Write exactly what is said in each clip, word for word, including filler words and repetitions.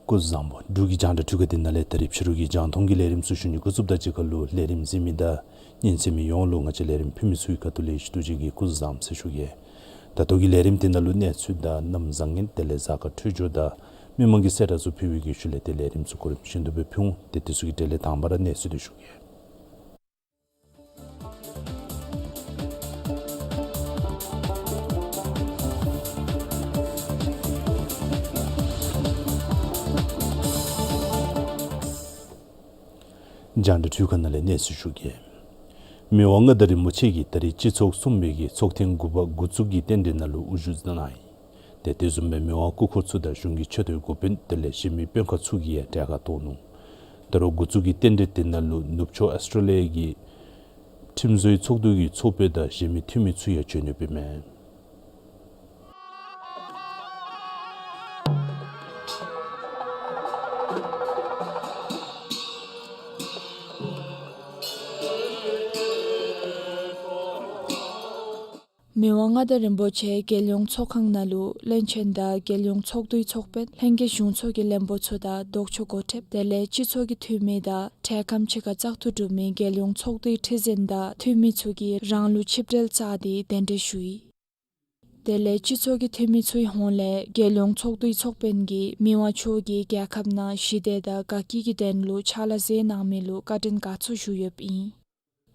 སྐུ་གཟུགས་བཟང་པོ། འབྲུག་གི་རྒྱང་བསྒྲགས་འཕྲུལ་ཁང་འདི་ནང་ལས་ད་རིས་ཕྱི་རུ་གི་རྒྱང་མཐོང་གི་ལས་རིམ་ཚུ་ཞུ་ནི་འགོ་བཙུགསཔ་ད་གཅིག་ཁར་ལུ་ལས་རིམ་གཟིགས་མི་དང་ཉན་གསན་མི་ཡོངས་ལུ་ང་བཅས་ལས་རིམ་ཕུལ་མི་ཚུ་གི་ཁ་ཐུག་ལས་ཡེ་ཤེས་ཐུགས་རྗེ་གི་སྐུ་གཟུགས་བཟང་པོ་ཟེར་ཞུ་གེ། ད་ལྟོ་གི་ལས་རིམ་འདི་ནང་ལུ་གནས་ཚུལ་དང་གནམ་བཟང་ངན་དེ་ལས་གཟའ་སྐར་འཕྲོད་སྦྱོར་དང་མི་མང་གི་གསལ་བསྒྲགས་ཚུ་ཕུལ་བའི་གི་ཤུལ་ལས་ཏེ་ལས་རིམ་ཚུ་གོ་རིམ་བཞིན་དུ་སྦེ་ཕུལ་འོང་། ཏེ་དེ་ཚུ་གི་གྲས་ལས་དང་པ་ར་གནས་ཚུལ་འདི་ཞུ་གེ། རྒྱང་བསྒྲགས་འཕྲུལ་ཁང་ནང་ལས་གནས་ཚུལ་ཞུ་གེ། མི་དབང་མངའ་བདག་རིན་པོ་ཆེ་གིས་ད་རིས་སྤྱི་ཚོགས་གསུམ་པའི་གི་ཚོགས་ཐེངས་དགུ་པ་འགོ་བཙུགས་ཀྱི་རྟེན་འབྲེལ་ནང་ལུ་དབུ་བཞུགས་གནང་ཡི། ཏེ་དེ་བཟུམ་སྦེ་མི་དབང་སྐུ་འཁོར་ཚུ་དང་གཞུང་གི་ཆེ་མཐོའི་འགོ་དཔོན་དེ་ལས་གཞན་མི་དཔོན་ཁག་ཚུ་གིས་ཡང་གྲལ་ཁར་གཏོགས་ནུག། ད་རུང་འགོ་བཙུགས་ཀྱི་རྟེན་འབྲེལ་དེ་ནང་ལུ་ནུབ་ཕྱོགས་ཨོསི་ཊྲེ་ལི་ཡ་གི་ཁྲིམས་བཟོའི་ཚོགས་འདུ་གི་ཚོགས་དཔོན་དང་གཞན་མི་འཐུས་མི་ཚུ་ཡང་བྱོན་ཡོདཔ་ཨིན་མས། མི་དབང་མངའ་བདག་རིན་པོ་ཆེ་རྒྱལ་ཡོངས་ཚོགས་ཁང་ནང་ལུ་བློན་ཆེན་དང་རྒྱལ་ཡོངས་ཚོགས་འདུའི་ཚོགས་དཔོན་ལྷན་རྒྱས་གཞུང་ཚོགས་ཀྱི་བློན་པོ་ཚུ་དང་ལྡོག་ཕྱོགས་འགོ་ཁྲིདཔ་དེ་ལས་སྤྱི་ཚོགས་ཀྱི་འཐུས་མི་དང་གྲལ་ཁམས་ཕྱེད་ཀ་བཙག་འཐུ་གྲུབ་མི་རྒྱལ་ཡོངས་ཚོགས་འདུའི་ཁྲི་འཛིན་དང་འཐུས་མི་ཚུ་གིས་རང་ལུགས་ཆིབས་གྲལ་བཅའ་སྟེ་གདན་འདྲེན་ཞུ་ཡི། དེ་ལས་སྤྱི་ཚོགས་ཀྱི་འཐུས་མི་ཚུའི་ཧོངས་ལས་རྒྱལ་ཡོངས་ཚོགས་འདུའི་ཚོགས་དཔོན་གྱིས་མི་དབང་མཆོག་གིས་རྒྱལ་ཁབ་ནང་ཞི་བདེ་དང་དགའ་སྐྱིད་ཀྱི་དོན་ལུ་ཕྱག་ལཱ་མཛད་གནང་མི་ལུ་བཀའ་དྲིན་དགའ་ཚོར་ཞུ་ཡོདཔ་ཨིན།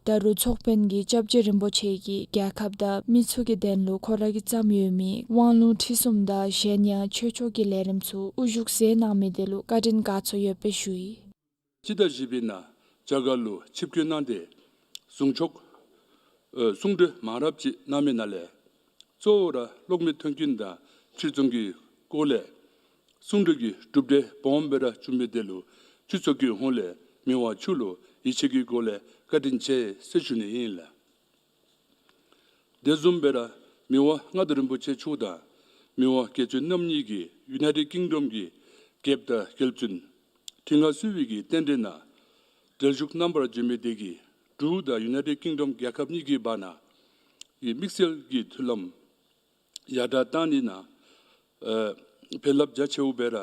ད་རུང་ཚོགས་དཔོན་གྱིས་སྐྱབས་རྗེ་རིན་པོ་ཆེ་གིས་རྒྱལ་ཁབ་དང་མི་ཚུ་གི་དོན་ལུ་ཁོ་ར་གིས་བརྩམས་ཡོད་མི་དབང་ལུང་ཁྲིད་གསུམ་དང་གཞན་ཡང་ཆོས་ཕྱོགས་ཀྱི་ལས་རིམ་ཚུ་དབུ་བཞུགས་མཛད་གནང་མི་དེ་ལུ་བཀའ་དྲིན་དགའ་ཚོར་ཡོདཔ་སྦེ་ཞུ་ཡི། སྤྱི་ཟླ་བཞི་པའི་ནང་རྒྱ་གར་ལུ་ཆིབས་བསྐྱོད་གནང་སྟེ་གསུང་ཆོག་ཨ་གསུང་གྲོས་མང་རབས་ཅིག་གནང་མི་ནང་ལས་གཙོ་བོ་ར་གློག་མེ་མཐུན་རྐྱེན་དང་ཁྲིམས་སྲུང་གི་སྐོར་ལས་གསུང་གྲོས་ཀྱི་གྲུབ་འབྲས་སྦོམ་སྦེ་ར་བྱུང་མི་དེ་ལུ་སྤྱི་ཚོགས་ཀྱི་ཧོངས་ལས་མི་དབང་མཆོག་ལུ་ཡིད་ཆེས་ཀྱི་སྒོ་ལས་བཀའ་དྲིན་ཆེ་ཟེར་ཞུ་ནི་ཨིན་ལགས། དེ་བཟུམ་སྦེ་ར་མི་དབང་མངའ་བདག་རིན་པོ་ཆེ་མཆོག་དང་མི་དབང་རྒྱལ་བཙུན་རྣམ་གཉིས་ཀྱིས་ཡུ་ནའི་ཊེཌ་ཀིང་ཌམ་གྱི་རྒྱལཔོ་དང་རྒྱལ་བཙུན་ཁྲི་མངའ་གསོལ་བའི་གི་རྟེན་འབྲེལ་ནང་གྲལ་བཞུགས་གནང་བར་བྱོན་མི་དེ་གིས་འབྲུག་དང་ཡུ་ནའི་ཊེཌ་ཀིང་ཌམ་རྒྱལ་ཁབ་གཉིས་ཀྱི་བར་ན་གི་དམིགས་བསལ་གྱི་མཐུན་ལམ་ཡར་དྲག་གཏང་ནི་ནང་ཨ་ཕན་རླབས་རྒྱ་ཆེཝ་སྦེ་ར་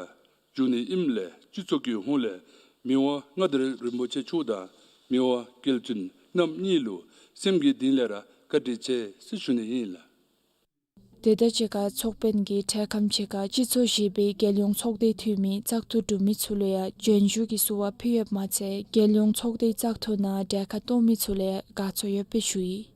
འབྱུང་ནི་ཨིནམ་ལས་སྤྱི་ཚོགས་ཀྱི་ཧོངས་ལས་མི་དབང་མངའ་བདག་རིན་པོ་ཆེ་མཆོག་དང་མི་དབང་རྒྱལ་བཙུན་རྣམ་གཉིས་ལུ་སེམས་ཀྱི་གཏིང་ལས་ར་བཀའ་དྲིན་ཆེ་ཟེར་ཞུ་ནི་ཨིན་ལགས། དེ་དང་གཅིག་ཁར་ཚོགས་དཔོན་གྱིས་གྲལ་ཁམས་ཕྱེད་ཀ་སྤྱི་ཚོགས་བཞི་པའི་རྒྱལ་ཡོངས་ཚོགས་སྡེའི་འཐུས་མི་བཙག་འཐུ་གྲུབ་མི་ཚུ་ལུ་ཡང་བྱོན་བཞུགས་ཀྱི་བསུ་བ་ཕུལ་ཡོདཔ་མ་ཚད་རྒྱལ་ཡོངས་ཚོགས་སྡེའི་བཙག་འཐུ་ནང་གྲལ་ཁར་གཏོགས་མི་ཚུ་ལུ་ཡང་དགའ་ཚོར་ཡོདཔ་སྦེ་ཞུ་ཡི།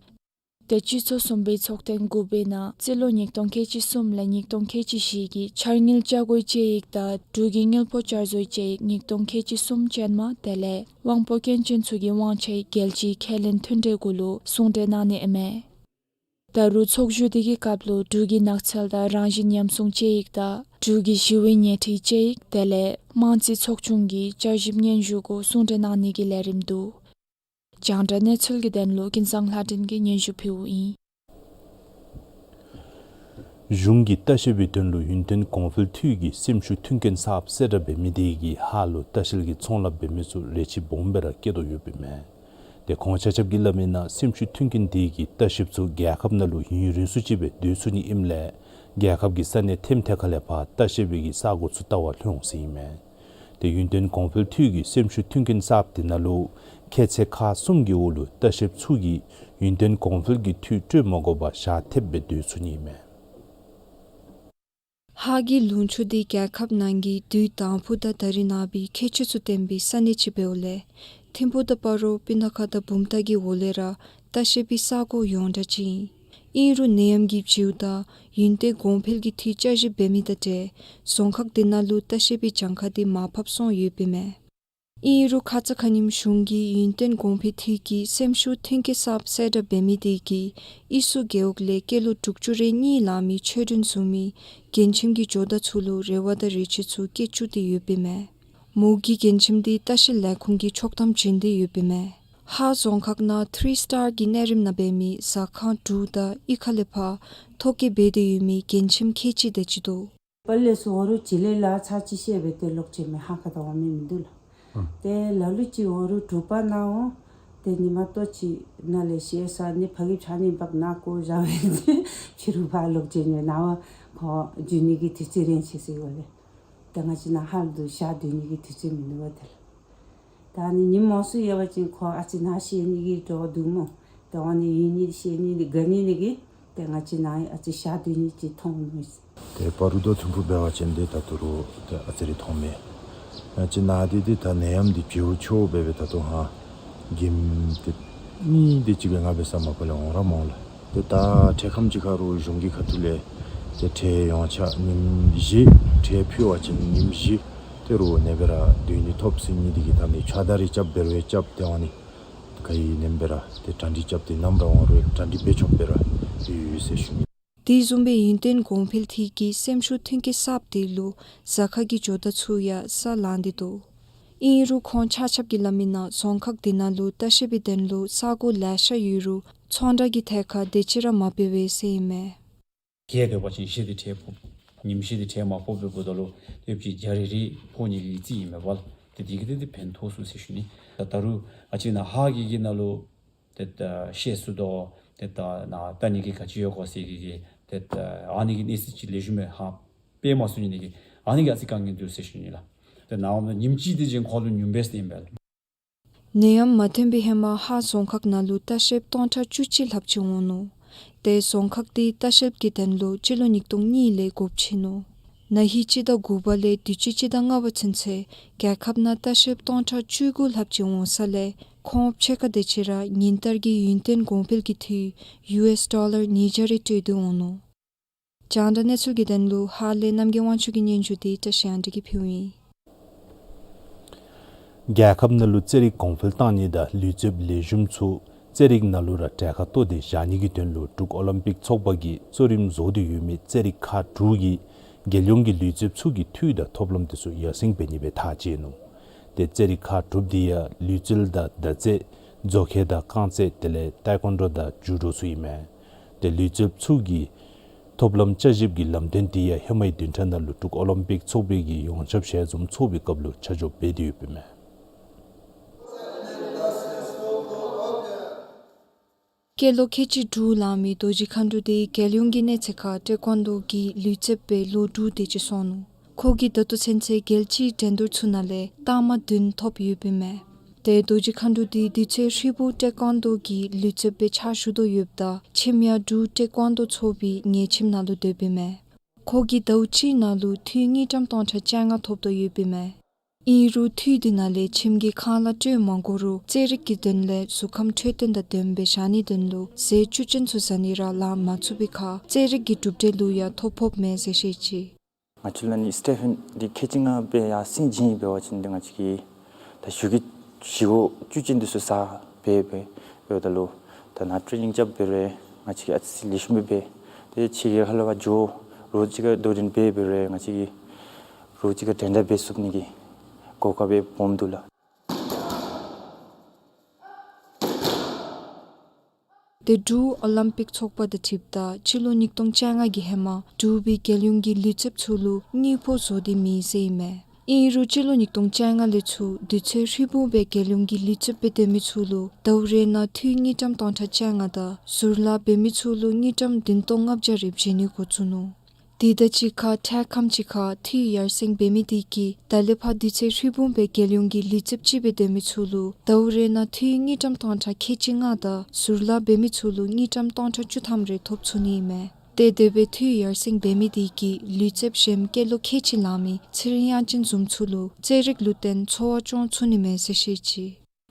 ཏེ་སྤྱི་ཚོགས་གསུམ་པའི་ཚོགས་ཐེངས་དགུ་པའི་ནང་རྩིས་ལོ་ཉིས་སྟོང་ཁལ་གཅིག་གསུམ་ལས་ཉིས་སྟོང་ཁལ་གཅིག་བཞི་གི་འཆར་དངུལ་བཅའ་སྒོའི་དཔྱད་ཡིག་དང་འབྲུག་གི་དངུལ་ཕོགས་བསྐྱར་བཟོའི་དཔྱད་ཡིག་ཉིས་སྟོང་ཁལ་གཅིག་གསུམ་ཅན་མ་དེ་ལས་དབང་པོ་སྐྱོན་ཅན་ཚུ་གི་དབང་ཆའི་རྒྱལ་སྤྱིའི་ཁས་ལེན་མཐུན་འབྲེལ་གུ་ལུ་གསུང་གྲོས་གནང་ནི་ཨིན་མས། ད་རུང་ཚོགས་བཞུགས་དེ་གི་སྐབས་ལུ་འབྲུག་གི་ནགས་ཚལ་དང་རང་བཞིན་ཉམས་སྲུང་དཔྱད་ཡིག་དང་འབྲུག་གི་ཞི་བའི་ཉེ་འཁྲིས་དཔྱད་ཡིག་དེ་ལས་དམངས་རྩིས་ཚོགས་ཆུང་གི་བསྐྱར་ཞིབ་སྙན་ཞུ་གུ་གསུང་གྲོས་གནང་ནི་གི་ལས་རིམ་འདུག། རྒྱང་བསྒྲགས་གནས་ཚུལ་གྱི་དོན་ལུ་ཀུན་བཟང་ལྷ་སྒྲོན་གྱིས་སྙན་ཞུ་ཕུལཝ་ཨིན། གཞུང་གིས་ལྟ་བཤལ་པའི་དོན་ལུ་ཡུན་བརྟན་གོང་འཕེལ་འཐུས་ཀྱི་སེམས་ཤུགས་མཐུན་རྐྱེན་གསརཔ་གསལ་བསྒྲགས་འབད་མི་དེ་གིས་ཧཱ་ལུ་ལྟ་བཤལ་གྱི་ཚོང་ལཱ་འབད་མི་ཚུ་རེ་ཆེ་སྦོམ་སྦེ་ར་བསྐྱེད་དོ་ཡོདཔ་ཨིན་མས། ཏེ་ཁོང་ཆ་ཁྱབ་ཀྱིས་སླབ་མིའི་ནང་སེམས་ཤུགས་མཐུན་རྐྱེན་དེ་གིས་ལྟ་བཤལཔ་ཚུ་རྒྱལ་ཁབ་ནང་ལུ་ཡུན་རིང་སུ་ཅིག་སྦེ་སྡོད་ཚུགས་ནི་ཨིནམ་ལས་རྒྱལ་ཁབ་ཀྱི་ས་གནས་ཐེམ་ཐེ་ཁ་ལས་ཕར་ལྟ་བཤལ་པའི་གི་ས་གོ་ཚུ་བལྟ་བར་ལྷོད་འོང་ཟེར་ཨིན་མས། ཏེ་ཡུན་བརྟན་གོང་འཕེལ་འཐུས་ཀྱི་སེམས་ཤུགས་མཐུན་རྐྱེན་གསརཔ་དེ་ནང་ལུ་ཁྱད་ཚད་ཁག་གསུམ་གྱི་འོག་ལུ་ལྟ་བཤལཔ་ཚུ་གིས་ཡུན་བརྟན་གོང་འཕེལ་གྱི་འཐུས་སྤྲོད་མ་དགོ་པར་ཞག་ཐེབས་སྦེ་སྡོད་ཚུགས་ནི་ཨིན་མས། ཧཱ་གི་ལུང་ཕྱོགས་འདི་རྒྱལ་ཁབ་ནང་གི་དུས་དང་ཕུ་དང་ད་རིས་ནངས་པའི་ཁྱད་ཆོས་ཚུ་ལྡན་པའི་ས་གནས་ཅིག་འབདཝ་ལས་ཐིམ་ཕུག་དང་སྤ་རོ་སྤུ་ན་ཁ་དང་བུམ་ཐང་གི་འོག་ལས་ར་ལྟ་བཤལ་པའི་ས་གོ་ཡོངས་གྲགས་ཅིག་ཨིན། ཨིན་རུང་ནད་ཡམས་ཀྱི་བྱིའུ་དང་ཡུན་བརྟན་གོང་འཕེལ་གྱི་འཐུས་བསྐྱར་ཞིབ་འབད་མི་དང་འབྲེལ་རྫོང་ཁག་དེ་ནང་ལུ་ལྟ་བཤལ་པའི་གྱངས་ཁ་དེ་མར་ཕབ་སོང་ཡོདཔ་ཨིན་མས། ཨིན་རུང་ཁ་ཙ་ཁ་ཉིནམ་གཞུང་གིས་ཡུན་བརྟན་གོང་འཕེལ་འཐུས་ཀྱི་སེམས་ཤུགས་མཐུན་རྐྱེན་གསརཔ་གསལ་བསྒྲགས་འབད་མི་དེ་གིས་ཨི་སུ་རྒེད་འོག་ལས་སྐྱེས་ལོ་དྲུག་ཅུ་རེ་གཉིས་ལང་མི་ཆོས་སྒྲོན་བཟུམ་མའི་རྒན་ཁྱིམ་གྱི་ཇོ་བདག་ཚུ་ལུ་རེ་བ་དང་རེ་ཆེ་ཚུ་བསྐྱེད་བཅུག་སྟེ་ཡོདཔ་ཨིན་མས། མོ་གི་རྒན་ཁྱིམ་དེ་ལྟ་བཤལ་ལས་ཁུངས་ཀྱིས་ཆོག་ཐམ་བྱིན་ཏེ་ཡོདཔ་ཨིན་མས། ཧཱ་རྫོང་ཁག་ནང་ཐི་རི་སི་ཊར་གྱི་གནས་རིམ་ནང་འབད་མི་ཟ་ཁང་དྲུག་དང་གཡུས་ཁ་ལས་ཕར་ཐོ་བཀོད་འབད་དེ་ཡོད་མི་རྒན་ཁྱིམ་ཁལ་གཅིག་དེ་ཅིག་འདུག། པ་ལས་སུ་འོ་རུ་ཅིག་ལས་ལ་ཚར་གཅིག་བཤལ་སྦེ་ཏེ་ལོག་ཅི་མི་ཧ་ཁ་ད་འོང་མི་མིན་འདུག་ལགས། ཨ། ཏེ་ལ་ལུ་ཅིག་འོ་རུ་དྲུག་པ་ནང་འོང་ཏེ་ཉིན་མ་ལྟོ་ཅིག་ནང་ལས་བཤལ་ས་ནི་ཕ་གི་ཕྱགས་སྙིགས་འབག་ནང་བཀོ་བཞག་སྦེ་ཕྱི་རུ་ཕར་ལོག་ཅི་ནི་ནང་འོང་ཁོ་འགྱོ་ནི་གི་དུས་ཚོད་རན་ཆི་ཟེར་འོ་ལས། ཏེ་ང་བཅས་ནཱ་ཧཱ་ལུ་ཞག་སྡོད་ནི་གི་དུས་ཚོད་མིན་འདུག་པ་ཏེ་ལགས། ད་ནི་ཉིནམ་མང་སུ་ཡོད་པ་ཅིན་ཁོ་ཨ་ཙི་ནཱ་བཤལ་ནི་གི་འདྲོག་འདུག་སྨོ། ད་འོ་ནི་ཡུན་ནི་བཤལ་ནི་དགའ་ནི་ནི་གི་ཏེ་ང་བཅས་ནཱ་ཨ་ཙི་ཞག་སྡོད་ནི་ཅིག་མཐོང་ནུག། ཏེ་སྤ་རོ་དང་ཐིམ་ཕུག་འབད་བ་ཅིན་ཏེ་ད་ལྟོ་རུང་ཏེ་ཨ་ཙི་རེ་མཐོང་མས། ང་བཅས་ནཱ་འདི་ཏེ་ད་ནད་ཡམས་འདི་བྱིའུ་ཆོ་འབད་སྦེ་ད་ལྟོ་ཧ་གྱིམ་ཏེ་གཉིས་དེ་ཅིག་སྦེ་ང་འབད་ས་མ་པ་ལས་འོང་ར་མ་འོང་ལགས། ཏེ་ད་འཕྲལ་ཁམས་ཅིག་ཁར་རུང་གཞུང་གི་ཁ་ཐུག་ལས་ཏེ་ཁྲལ་ཡོངས་ཁྱབ་ཉིནམ་བཞི་ཁྲལ་ཕུལ་བ་ཅིན་ཉིནམ་བཞི་ཏེ་རུང་ནེ་སྦེ་ར་སྡོད་ནི་ཐོབ་ཟེར་ནི་དེ་གིས་ད་ནི་ཕྱགས་བདའ་རེ་རྐྱབ་འབད་རུང་རྐྱབ་ཏེ་འོང་ནི་ག་ཡི་ནེམ་སྦེ་ར་ཏེ་གྲ་སྒྲིག་རྐྱབ་སྟེ་ནམ་ར་འོང་རུང་གྲ་སྒྲིག་འབད་ཆོགཔ་སྦེ་ར་ཡོད་ཟེར་ཞུ་ནི། དེ་བཟུམ་སྦེ་ཡུན་བརྟན་གོང་འཕེལ་འཐུས་ཀྱི་སེམས་ཤུགས་མཐུན་རྐྱེན་གསརཔ་དེ་ལུ་ཟ་ཁང་གི་ཇོ་བདག་ཚུ་ཡང་ས་ལང་སྟེ་འདུག། ཨིན་རུང་ཁོང་ཆ་ཁྱབ་ཀྱིས་སླབ་མིའི་ནང་རྫོང་ཁག་དེ་ནང་ལུ་ལྟ་བཤལ་པའི་དོན་ལུ་ས་གོ་ལེ་ཤ་ཡོད་རུང་ཚོང་བསྒྲགས་ཀྱི་ཐད་ཁར་དེ་ཅིག་ར་མ་འབད་བས་ཟེར་ཨིན་མས། བརྒྱད་འབད་བ་ཅིན་བཞི་དེ་ཁྲལ་ཕོག། ཉིནམ་བཞི་དེ་ཁྲལ་མ་ཕོགཔ་འབདཝ་ད་ལུ་ཏེ་ཕྱི་བརྒྱ་རེ་རེ་ཕོག་ནི་གི་རྩིས་ཨིན་མས་པ་ལགས། ཏེ་དེ་གིས་ཏེ་ཏེ་ཕན་ཐོགས་ཚུགས་ཟེར་ཞུ་ནི། ད་ད་རུང་ཨ་ཙི་ནཱ་ཧཱ་གི་གི་ནང་ལུ་ཏེ་ད་བཤལ་ཚུགས་དོ། ཏེ་ད་ནཱ་ལྟ་ནི་གི་ག་ཅི་ཡོད་གོ་ཟེར་གི་གི་ཏེ་ད་ཨ་ནི་གི་གནས་ཚུལ་ཅིག་ལེགས་ཤོམ་སྦེ་ཧ་སྤེལ་མ་ཚུགས་ནི་གི་ཨ་ནི་གི་ཨ་ཙི་དཀའ་ངལ་འདུག་ཟེར་ཞུ་ནི་ལགས། ཏེ་ནཱ་འོངམ་ད་ཉིནམ་གཅིག་དེ་ཅིག་ཁོང་ལུ་ཉུང་བས་ཟེར་ཨིན་པས་ལགས། ནད་ཡམས་མ་ཐོན་པའི་ཧེ་མ་ཧཱ་རྫོང་ཁག་ནང་ལུ་ལྟ་བཤལཔ་སྟོང་ཕྲག་བཅུ་གཅིག་ལྷགཔ་ཅིག་འོང་ནུག། ཏེ་རྫོང་ཁག་དེ་ལྟ་བཤལཔ་གི་དོན་ལུ་སྤྱི་ལོ་ཉིས་སྟོང་གཉིས་ལས་འགོ་བཙུགས་ནུག། ན་ཧིང་སྤྱི་ཟླ་དགུ་པ་ལས་དུས་ཅི་སྤྱི་ཟླ་ལྔ་པ་ཚུན་ཚོད་རྒྱལ་ཁབ་ནང་ལྟ་བཤལཔ་སྟོང་ཕྲག་བཅུ་དགུ་ལྷགཔ་ཅིག་འོང་ས་ལས་ཁོང་ཕྱེད་ཀ་དེ་ཅིག་ར་ཉིན་ལྟར་གྱི་ཡུན་བརྟན་གོང་འཕེལ་གྱི་འཐུས་ཡུ་ཨེསི་ཌོ་ལར་ཉིས་བརྒྱ་རེ་སྤྲོད་དེ་འོང་ནུག། རྒྱང་བསྒྲགས་གནས་ཚུལ་གྱི་དོན་ལུ་ཧཱ་ལས་རྣམ་རྒྱལ་དབང་ཕྱུག་གི་སྙན་ཞུ་དེ་བཀྲ་ཤིས་དབང་འདུས་ཀྱིས་ཕུལཝ་ཨིན། རྒྱལ་ཁབ་ནང་ལུ་རྩེད་རིགས་གོང་འཕེལ་གཏང་ནི་དང་ལུས་རྩལཔ་ལེགས་ཤོམ་ཚུ་རྩེད་རིགས་ནང་ལུ་ར་གྲལ་ཁར་གཏོགས་ཏེ་བཞག་ནི་གི་དོན་ལུ་འབྲུག་ཨོ་ལིམ་པིག་ཚོགས་པ་གིས་གཙོ་རིམ་བཟོ་སྟེ་ཡོད་མི་རྩེད་རིགས་ཁག་དྲུག་གིས་རྒྱལ་ཡོངས་ཀྱི་ལུས་རྩལཔ་ཚུ་གི་འཐུས་དང་ཐོབ་ལམ་དེ་ཚུ་ཡར་སེང་འབད་ནི་སྦེ་ཐག་བཅད་ནུག། ཏེ་རྩེད་རིགས་ཁག་དྲུག་དེ་ཡང་ལུས་རྩལ་དང་མདའ་རྩེད། མཛོ་འཁོར་དང་རྐང་རྩེད་དེ་ལས་ཏའི་ཀོན་ཌོ་དང་ཇུ་ཌོ་ཚུ་ཨིན་མས། ཏེ་ལུས་རྩལཔ་ཚུ་གི་ཐོབ་ལམ་བསྐྱར་ཞིབ་ཀྱི་ལམ་སྟོན་དེ་ཡང་ཧེ་མའི་བདུན་ཕྲག་ནང་ལུ་འབྲུག་ཨོ་ལིམ་པིག་ཚོགས་པའི་གི་ཡོངས་ཁྱབ་ཞལ་འཛོམས་ཚོགས་པའི་སྐབས་ལུ་ཆ་འཇོག་འབད་དེ་ཡོདཔ་ཨིན་མས། སྐྱེས་ལོ་ཁལ་གཅིག་དྲུག་ལང་མི་རྡོ་རྗེ་མཁའ་འགྲོ་དེ་རྒྱལ་ཡོངས་ཀྱི་གནས་ཚད་ཁར་ཏའེ་ཀོན་ཌོ་གི་ལུས་རྩལཔ་སྦེ་ལོ་དྲུག་དེ་ཅིག་སོང་ནུག། ཁོ་གིས་ད་ལྟོ་ཚུན་ཚོད་རྒྱལ་སྤྱིའི་འགྲན་བསྡུར་ཚུ་ནང་ལས་རྟགས་མ་བདུན་ཐོབ་ཡོདཔ་ཨིན་མས། ཏེ་རྡོ་རྗེ་མཁའ་འགྲོ་དེ་དུས་ཚོད་ཧྲིལ་བུ་ཏའེ་ཀོན་ཌོ་གི་ལུས་རྩལཔ་སྦེ་ཕྱག་ཞུ་དོ་ཡོདཔ་ད་ཁྱིམ་ཡང་འབྲུག་ཏའེ་ཀོན་ཌོ་ཚོགས་པའི་ཉེ་ཁྱིམ་ནང་ལུ་སྡོདཔ་ཨིན་མས། ཁོ་གིས་ཟླཝ་གཅིག་ནང་ལུ་འཐུས་དངུལ་ཀྲམ་སྟོང་ཕྲག་བཅོ་ལྔ་ཐོབ་དོ་ཡོདཔ་ཨིན་མས། ཨིན་རུང་འཐུས་དེ་ནང་ལས་ཁྱིམ་གྱི་ཁང་གླ་སྤྲོད་མ་དགོ་རུང་རྩེད་རིགས་ཀྱི་དོན་ལས་གཟུགས་ཁམས་འཕྲོད་བསྟེན་དང་ལྡནམ་སྦེ་བཞག་ནིའི་དོན་ལུ་ཟས་བཅུད་ཅན་ཚུ་བཟའ་ནི་ར་ལང་མ་ཚུགས་པའི་ཁར་རྩེད་རིགས་ཀྱི་གྲུབ་འབྲས་ལུ་ཡང་ཐོ་ཕོགཔ་མས་ཟེར་བཤད་ཅི། ང་བཅས་ལུ་ནི་སི་ཊེ་ཕེན་འདི་ཁལ་གཅིག་ལྔ་སྦེ་ཡར་སེང་བྱིན་ཡི་འབད་བ་ཅིན་ཏེ་ང་བཅས་ཀྱིས་ད་གཞུང་གི་བཞེས་སྒོ་བཅུད་ཅན་འདི་ཚུ་བཟའ་སྦེ་སྦེ་འབདཝ་ད་ལུ་ད་ནཱ་ཊེ་ནིང་རྐྱབ་འབད་རུང་ང་བཅས་ཀྱིས་ཨ་ཙི་ལེགས་ཤོམ་སྦེ་སྦེ་ཏེ་ཕྱི་རྒྱལ་ཁ་ལུ་ཕར་འགྱོ་རོགས་ཅིག་ཁར་དོ་འགྲན་འབད་འབད་རུང་ང་བཅས་ཀྱིས་རོགས་ཅིག་ཁར་འགྲན་ཟླ་འབད་ཚུགས་ནི་གི་གོ་སྐབས་སྦེ་སྦོམ་འདུག་ལགས། ཏེ་འབྲུག་ཨོ་ལིམ་པིག་ཚོགས་པ་དང་འཁྲིལཝ་ད་སྤྱི་ལོ་ཉིས་སྟོང་བཅོ་ལྔ་གི་ཧེ་མ་འབྲུག་པའི་རྒྱལ་ཡོངས་ཀྱི་ལུས་རྩལཔ་ཚུ་ལུ་དངུལ་ཕོགས་བཟོ་སྟེ་མེད་ཟེར་ཨིན་མས། ཨིན་རུང་སྤྱི་ལོ་ཉིས་སྟོང་བཅོ་ལྔ་ལས་ཚུར་དུས་ཚོད་ཧྲིལ་བུམ་སྦེ་རྒྱལ་ཡོངས་ཀྱི་ལུས་རྩལཔ་སྦེ་སྡོད་མི་ཚུ་ལུ་ཟླཝ་རེ་ནང་འཐུས་དངུལ་ཀྲམ་སྟོང་ཕྲག་བཅོ་ལྔ་དང་ཟུར་ལཱ་འབད་མི་ཚུ་ལུ་དངུལ་ཀྲམ་བདུན་སྟོང་ལྔ་བརྒྱ་རེ་བཞེས་ནི་འགོ་བཙུགས་ནུག། དེ་དང་གཅིག་ཁར་འཕྲལ་ཁམས་ཅིག་ཁར་འཐུས་ཡར་སེང་འབད་མི་དེ་གིས་ད་ལས་ཕར་དུས་ཚོད་ཧྲིལ་བུམ་སྦེ་རྒྱལ་ཡོངས་ཀྱི་ལུས་རྩལཔ་ཅིག་སྦེ་སྡོད་མི་ཚུ་ལུ་ཟླཝ་རེ་ནང་འཐུས་དངུལ་ཀྲམ་སྟོང་ཕྲག་ཁལ་གཅིག་ལྔ་དང་ཟུར་ལཱ་འབད་མི་ཚུ་ལུ་དངུལ་ཀྲམ་སྟོང་ཕྲག་བཅུ་ཐམ་རེ་ཐོབ་ཚུགས་ནི་ཨིན་མས། ཏེ་དེ་སྦེ་འཐུས་ཡར་སེང་འབད་མི་དེ་གིས་ལུས་རྩལཔ་གཞན་སྐྱེས་ལོ་ཁལ་གཅིག་ལང་མི་ཚེ་རིང་དབྱངས་ཅན་བཟུམ་ཚུ་ལུ་རྩེད་རིགས་ལུ་བརྟེན་འཚོ་བ་སྐྱོང་ཚུགས་ནི་མས་ཟེར་བཤད་ཅི།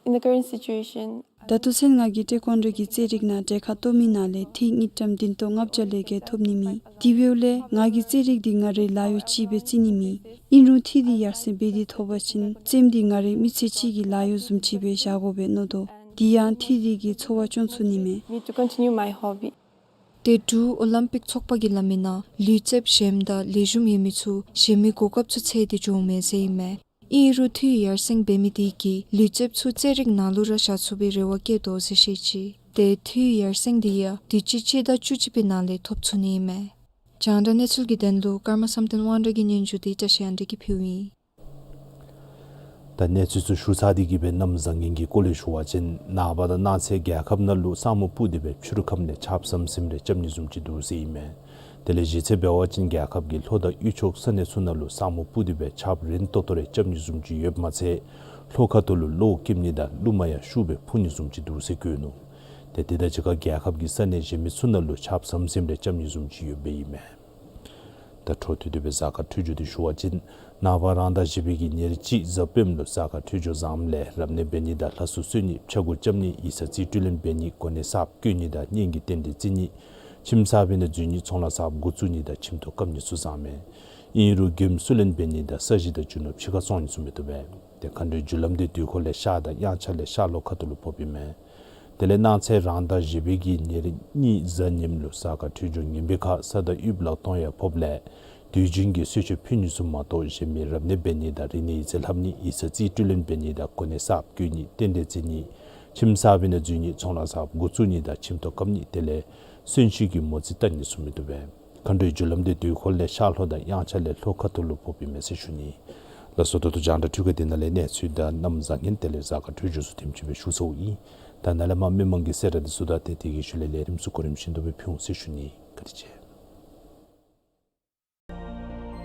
In the current situation, ད་ལྟོ་ཚུན་ང་གིས་ཊེ་ཀོན་ཌོ་གི་རྩེད་རིགས་ནང་གྲལ་ཁར་གཏོགས་མི་ནང་ལས་འཐུས་དངུལ་ཀྲམ་བདུན་སྟོང་ལྔ་བརྒྱ་ལས་བརྒལ་ཐོབ་ནི་མེད། དེ་འབདཝ་ལས་ང་གིས་རྩེད་རིགས་འདི་ང་རའི་ལཱ་གཡོག་ཅིག་སྦེ་བརྩི་ནི་མེད། ཨིན་རུང་འཐུས་འདི་ཡར་སེང་འབད་དེ་ཐོབ་པ་ཅིན་རྩེདམོ་འདི་ང་རའི་མི་ཚེ་གཅིག་གི་ལཱ་གཡོག་བཟུམ་ཅིག་སྦེ་བཞག་དགོ་པས་མནོ་དོ། དེ་ཡང་འཐུས་འདི་གིས་འཚོ་བ་སྐྱོང་ཚུགས་ནི་མས། Me to continue my hobby. ཏེ་འབྲུག་ཨོ་ལིམ་པིག་ཚོགས་པ་གིས་སླབ་མིའི་ནང་ལུས་རྩལཔ་གཞན་དང་ལེགས་ཤོམ་ཡོད་མི་ཚུ་གཞན་མི་གོ་སྐབས་ཚུ་འཚོལ་ཏེ་འགྱོཝ་མས་ཟེར་ཨིན་མས། ཨིན་རུང་འཐུས་ཡར་སེང་འབད་མི་དེ་གིས་ལུས་རྩལཔ་ཚུ་རྩེད་རིགས་ནང་ལུ་ར་བཞག་ཚུགས་པའི་རེ་བ་བསྐྱེད་དོ་ཟེར་བཤད་ཅི། ཏེ་འཐུས་ཡར་སེང་དེ་ཡང་དུས་ཅི་སྤྱི་ཟླ་བཅུ་གཅིག་པའི་ནང་ལས་ཐོབ་ཚུགས་ནི་ཨིན་མས། རྒྱང་བསྒྲགས་གནས་ཚུལ་གྱི་དོན་ལུ་ཀརྨ་བསམ་གཏན་དབང་གྲགས་ཀྱི་སྙན་ཞུ་དེ་བཀྲ་ཤིས་དབང་གྲགས་ཀྱིས་ཕུལཝ་ཨིན། ད་གནས་ཚུལ་ཚུ་ཞུ་ཚར་ཏེ་གི་སྦེ་གནམ་བཟང་ངན་གྱི་སྐོར་ལས་ཞུ་བ་ཅིན་ནངས་པ་དང་གནངས་ཚེ་རྒྱལ་ཁབ་ནང་ལུ་ས་སྨུག་སྤུབས་ཏེ་སྦེ་ཕྱི་རུ་ཁམས་ལས་ཆརཔ་ཟམ་ཟིམ་རེ་རྐྱབ་ནི་བཟུམ་ཅིག་འདུག་ཟེར་ཨིན་མས། དེ་ལས་གཞེས་ཚེ་འབད་བ་ཅིན་རྒྱལ་ཁབ་ཀྱི་ལྷོ་དང་དབུས་ཕྱོགས་ས་གནས་ཚུ་ནང་ལུ་ས་སྨུག་སྤུབས་ཏེ་སྦེ་ཆརཔ་རན་ཏོག་ཏོ་རེ་རྐྱབ་ནི་བཟུམ་ཅིག་ཡོདཔ་མ་ཚད་ལྷོ་ཁ་ཐུག་ལུ་གློག་འཁྱུག་ནི་དང་རླུང་མ་ཡང་ཤུགས་སྦེ་འཕུ་ནི་བཟུམ་ཅིག་འདུག་ཟེར་བཀོད་ནུག། ཏེ་དེ་དང་གཅིག་ཁར་རྒྱལ་ཁབ་ཀྱི་ས་གནས་གཞན་མི་ཚུ་ནང་ལུ་ཆརཔ་ཟམ་ཟིམ་རེ་རྐྱབ་ནི་བཟུམ་ཅིག་ཡོདཔ་ཨིན་མས། ད་འཕྲོ་མཐུད་དེ་སྦེ་གཟའ་སྐར་འཕྲོད་སྦྱོར་དེ་ཞུ་བ་ཅིན་ནངས་པ་རང་ཟླ་བཞི་པའི་གི་ཉེར་གཅིག་གཟའ་སྤེནམ་ལུ་གཟའ་སྐར་འཕྲོད་སྦྱོར་བཟངམ་ལས་རབ་གནས་འབད་ནི་དང་ལྷ་གསོལ་གསོལ་ནི་ཕྱྭ་འགུགས་རྐྱབ་ནི་ཡིག་ཚང་རྩིས་སྤྲོད་ལེན་འབད་ནི་གོ་གནས་གསརཔ་བསྐོ་ནི་དང་གཉེན་གྱི་རྟེན་འབྲེལ་བརྩི་ནི་ཁྱིམ་གསར་པའི་ནང་འཛུལ་ནི་ཚོང་ལཱ་གསརཔ་འགོ་བཙུགས་ནི་དང་ཁྱིམ་ཐོག་བཀབ་ནི་ཚུ་བཟང་མས། ཨིན་རུང་མགྱོནམ་བསུ་ལེན་འབད་ནི་དང་ས་གཞི་དང་རྒྱུ་ནོར་ཕྱི་ཁར་བཙོང་ནི་ཚུ་མི་བཏུབ་པས། ཏེ་མཁའ་འགྲོའི་རྒྱུ་ལམ་དེ་དུས་འཁོར་ལས་ཤར་དང་དབྱངས་འཆར་ལས་ཤར་ལྷོ་ཁ་ཐུག་ལུ་ཕོགཔ་ཨིན་མས། དེ་ལས་གནངས་ཚེ་རང་ཟླ་བཞི་པའི་གི་ཉེར་གཉིས་གཟའ་ཉིམ་ལུ་གཟའ་སྐར་འཕྲོད་སྦྱོར་ངན་པའི་ཁར་ས་དང་དབུས་ལག་སྟོང་ཡང་ཕོགཔ་ལས་དུས་རྒྱུན་གྱི་གསོལ་མཆོད་ཕུལ་ནི་ཚུ་མ་གཏོགས་གཞན་མི་རབ་གནས་འབད་ནི་དང་རིག་གནས་ཡིག་ཚང་ལྷབ་ནི་ཡིག་ཚང་རྩིས་སྤྲོད་ལེན་འབད་ནི་དང་གོ་གནས་གསརཔ་བསྐོ་ནི་རྟེན་འབྲེལ་བརྩི་ནི་ཁྱིམ་གསར་པའི་ནང་འཛུལ་ནི་ཚོང་ལཱ་གསརཔ་འགོ་བཙུགས་ནི་དང་ཁྱིམ་ཐོག་བཀབ་ནི་དེ་ལས་གསོན་གཤིན་གྱི་མོ་རྩིས་བལྟ་ནི་ཚུ་མི་བཏུབ་པས། མཁའ་འགྲོའི་རྒྱུ་ལམ་དེ་དུས་འཁོར་ལས་ཤར་ལྷོ་དང་དབྱངས་འཆར་ལས་ལྷོ་ཁ་ཐུག་ལུ་ཕོགཔ་ཨིན་མས་ཟེར་ཞུ་ནི། ལགས་སོ། ད་ལྟོ་རྒྱང་བསྒྲགས་འཕྲུལ་ཁང་འདི་ནང་ལས་གནས་ཚུལ་དང་གནམ་བཟང་ངན་དེ་ལས་གཟའ་སྐར་འཕྲོད་སྦྱོར་ཚུ་དེམ་ཅིག་སྦེ་ཞུ་ཚརཝ་ཨིན། ད་ནཱ་ལས་མར་མི་མང་གི་གསལ་བསྒྲགས་འདི་ཚུ་དང་ཏེ་དེ་གི་ཤུལ་ལས་ལས་རིམ་ཚུ་གོ་རིམ་བཞིན་དུ་སྦེ་ཕུལ་འོང་ཟེར་ཞུ་ནི། བཀའ་དྲིན་ཆེ།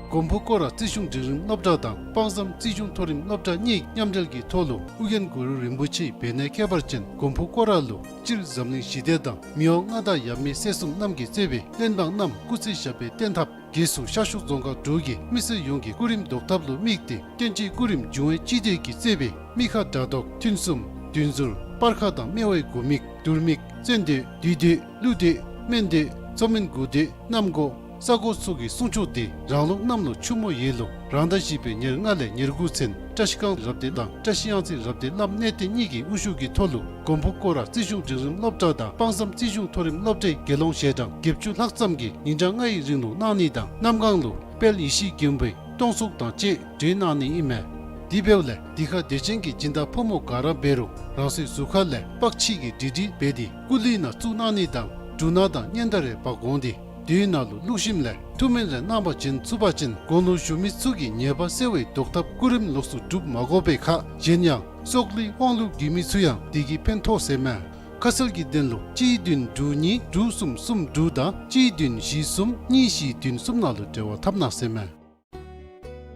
མགོན་པོ་སྐོར་ར་རྩིས་གཞུང་འབྲིང་རིམ་སློབ་གྲྭ་དང་དཔག་བསམ་རྩིས་གཞུང་མཐོ་རིམ་སློབ་གྲྭ་གཉིས་མཉམ་འབྲེལ་གྱི་ཐོག་ལུ་ཨོ་རྒྱན་གུ་རུ་རིན་པོ་ཆེའི་བན་དྷེ་ཁྱད་པར་ཅན་མགོན་པོ་སྐོར་ར་ལུ་སྤྱིར་འཛམ་གླིང་ཞི་བདེ་དང་མི་དབང་མངའ་བདག་ཡབ་མེས་སྲས་གསུམ་རྣམས་ཀྱིས་གཙོས་པའི་བློན་འབངས་རྣམས་སྐུ་ཚེ་ཞབས་པད་བརྟན་ཐབས་རྒྱས་སུ་ཤར་ཕྱོགས་རྫོང་ཁག་དྲུག་གི་མི་སེར་ཡོངས་ཀྱི་སྐུ་རིམ་བཟློག་ཐབས་ལུ་དམིགས་ཏེ་བསྟན་སྤྱིའི་སྐུ་རིམ་འབྱུང་བའི་སྤྱི་སྡེ་གིས་གཙོས་པའི་དམིགས་ཁ་དགྲ་བཟློག་མཐུན་གསུམ་བདུན་ཟུར་སྤར་ཁ་དང་སྨེ་བའི་དགུ་མིག་དུར་མིག་བཙན་སྡོད་བདུད་སྡོད་ཀླུ་སྡོད་སྨན་སྡོད་མཚོ་སྨན་དགུ་སྡོད་གནམ་སྒོ་ས་སྒོ་སོགས་ཀྱི་སྲུང་སྐྱོབ་དེ་རང་ལུགས་གནམ་ལོ་ཆུ་མོ་ཡོས་ལོ་རང་ཟླ་བཞི་པའི་ཉེར་ལྔ་ལས་ཉེར་དགུ་ཚུན་བཀྲ་ཤིས་སྒང་རབ་སྡེ་དང་བཀྲ་ཤིས་གཡང་རྩེ་རབ་སྡེ་བླམ་གནས་བརྟན་གཉིས་ཀྱི་དབུ་བཞུགས་ཀྱི་ཐོག་ལུ་མགོན་པོ་སྐོར་ར་རྩིས་གཞུང་འབྲིང་རིམ་སློབ་གྲྭ་དང་དཔག་བསམ་རྩིས་གཞུང་མཐོ་རིམ་སློབ་གྲྭའི་དགེ་སློང་ཞལ་གྲངས་བརྒྱད་ཅུ་ལྷག་ཙམ་གྱིས་ཉིན་གྲངས་ལྔ་ཡི་རིང་ལུ་གནང་ནི་དང་གནམ་སྒང་ལུ་དཔལ་ཡེ་ཤེས་མགོན་པོའི་སྟོང་གསུང་དང་བཅས་གྲོལ་གནང་ནི་ཨིན་མས། དེ་འབདཝ་ལས་འདི་ཁར་དད་ཅན་གྱི་སྦྱིན་བདག་ཕོ་མོ་ག་ར་འབད་རུང་རང་སོའི་གཟུགས་ཁ་ལས་པགས་ཕྱིས་ཀྱི་སྒྲིག་སྒྲིག་འབད་དེ་སྐུ་གླུད་ནང་བཙུགས་གནང་ནི་དང་འབྲུ་སྣ་དང་སྙན་དར་རེ་འབག་འོང་སྟེ་དེའི་ནང་ལུ་བླུགས་ཞིནམ་ལས་ཐུགས་སྨོན་རེ་གནང་བ་བྱིན་ཚུགས་པ་ཅིན་དགུང་ལོ་གཞོན་མི་ཚུ་གི་ཉེས་པ་སེལ་བའི་བཟློག་ཐབས་སྐུ་རིམ་ལོགས་སུ་སྒྲུབ་མ་དགོ་པའི་ཁར་གཞན་ཡང་སྲོག་ལུས་དབང་ལུས་རྒུད་མི་ཚུ་ཡང་དེ་གིས་ཕན་ཐོགས་ཟེར་མས། ཁ་གསལ་གྱི་དོན་ལུ་གཅིག་བདུན་དྲུག་གཉིས་དྲུག་གསུམ་གསུམ་དྲུག་དང་གཅིག་བདུན་བཞི་གསུམ་གཉིས་བཞི་བདུན་གསུམ་ནང་ལུ་འབྲེལ་བ་འཐབ་གནང་ཟེར་མས།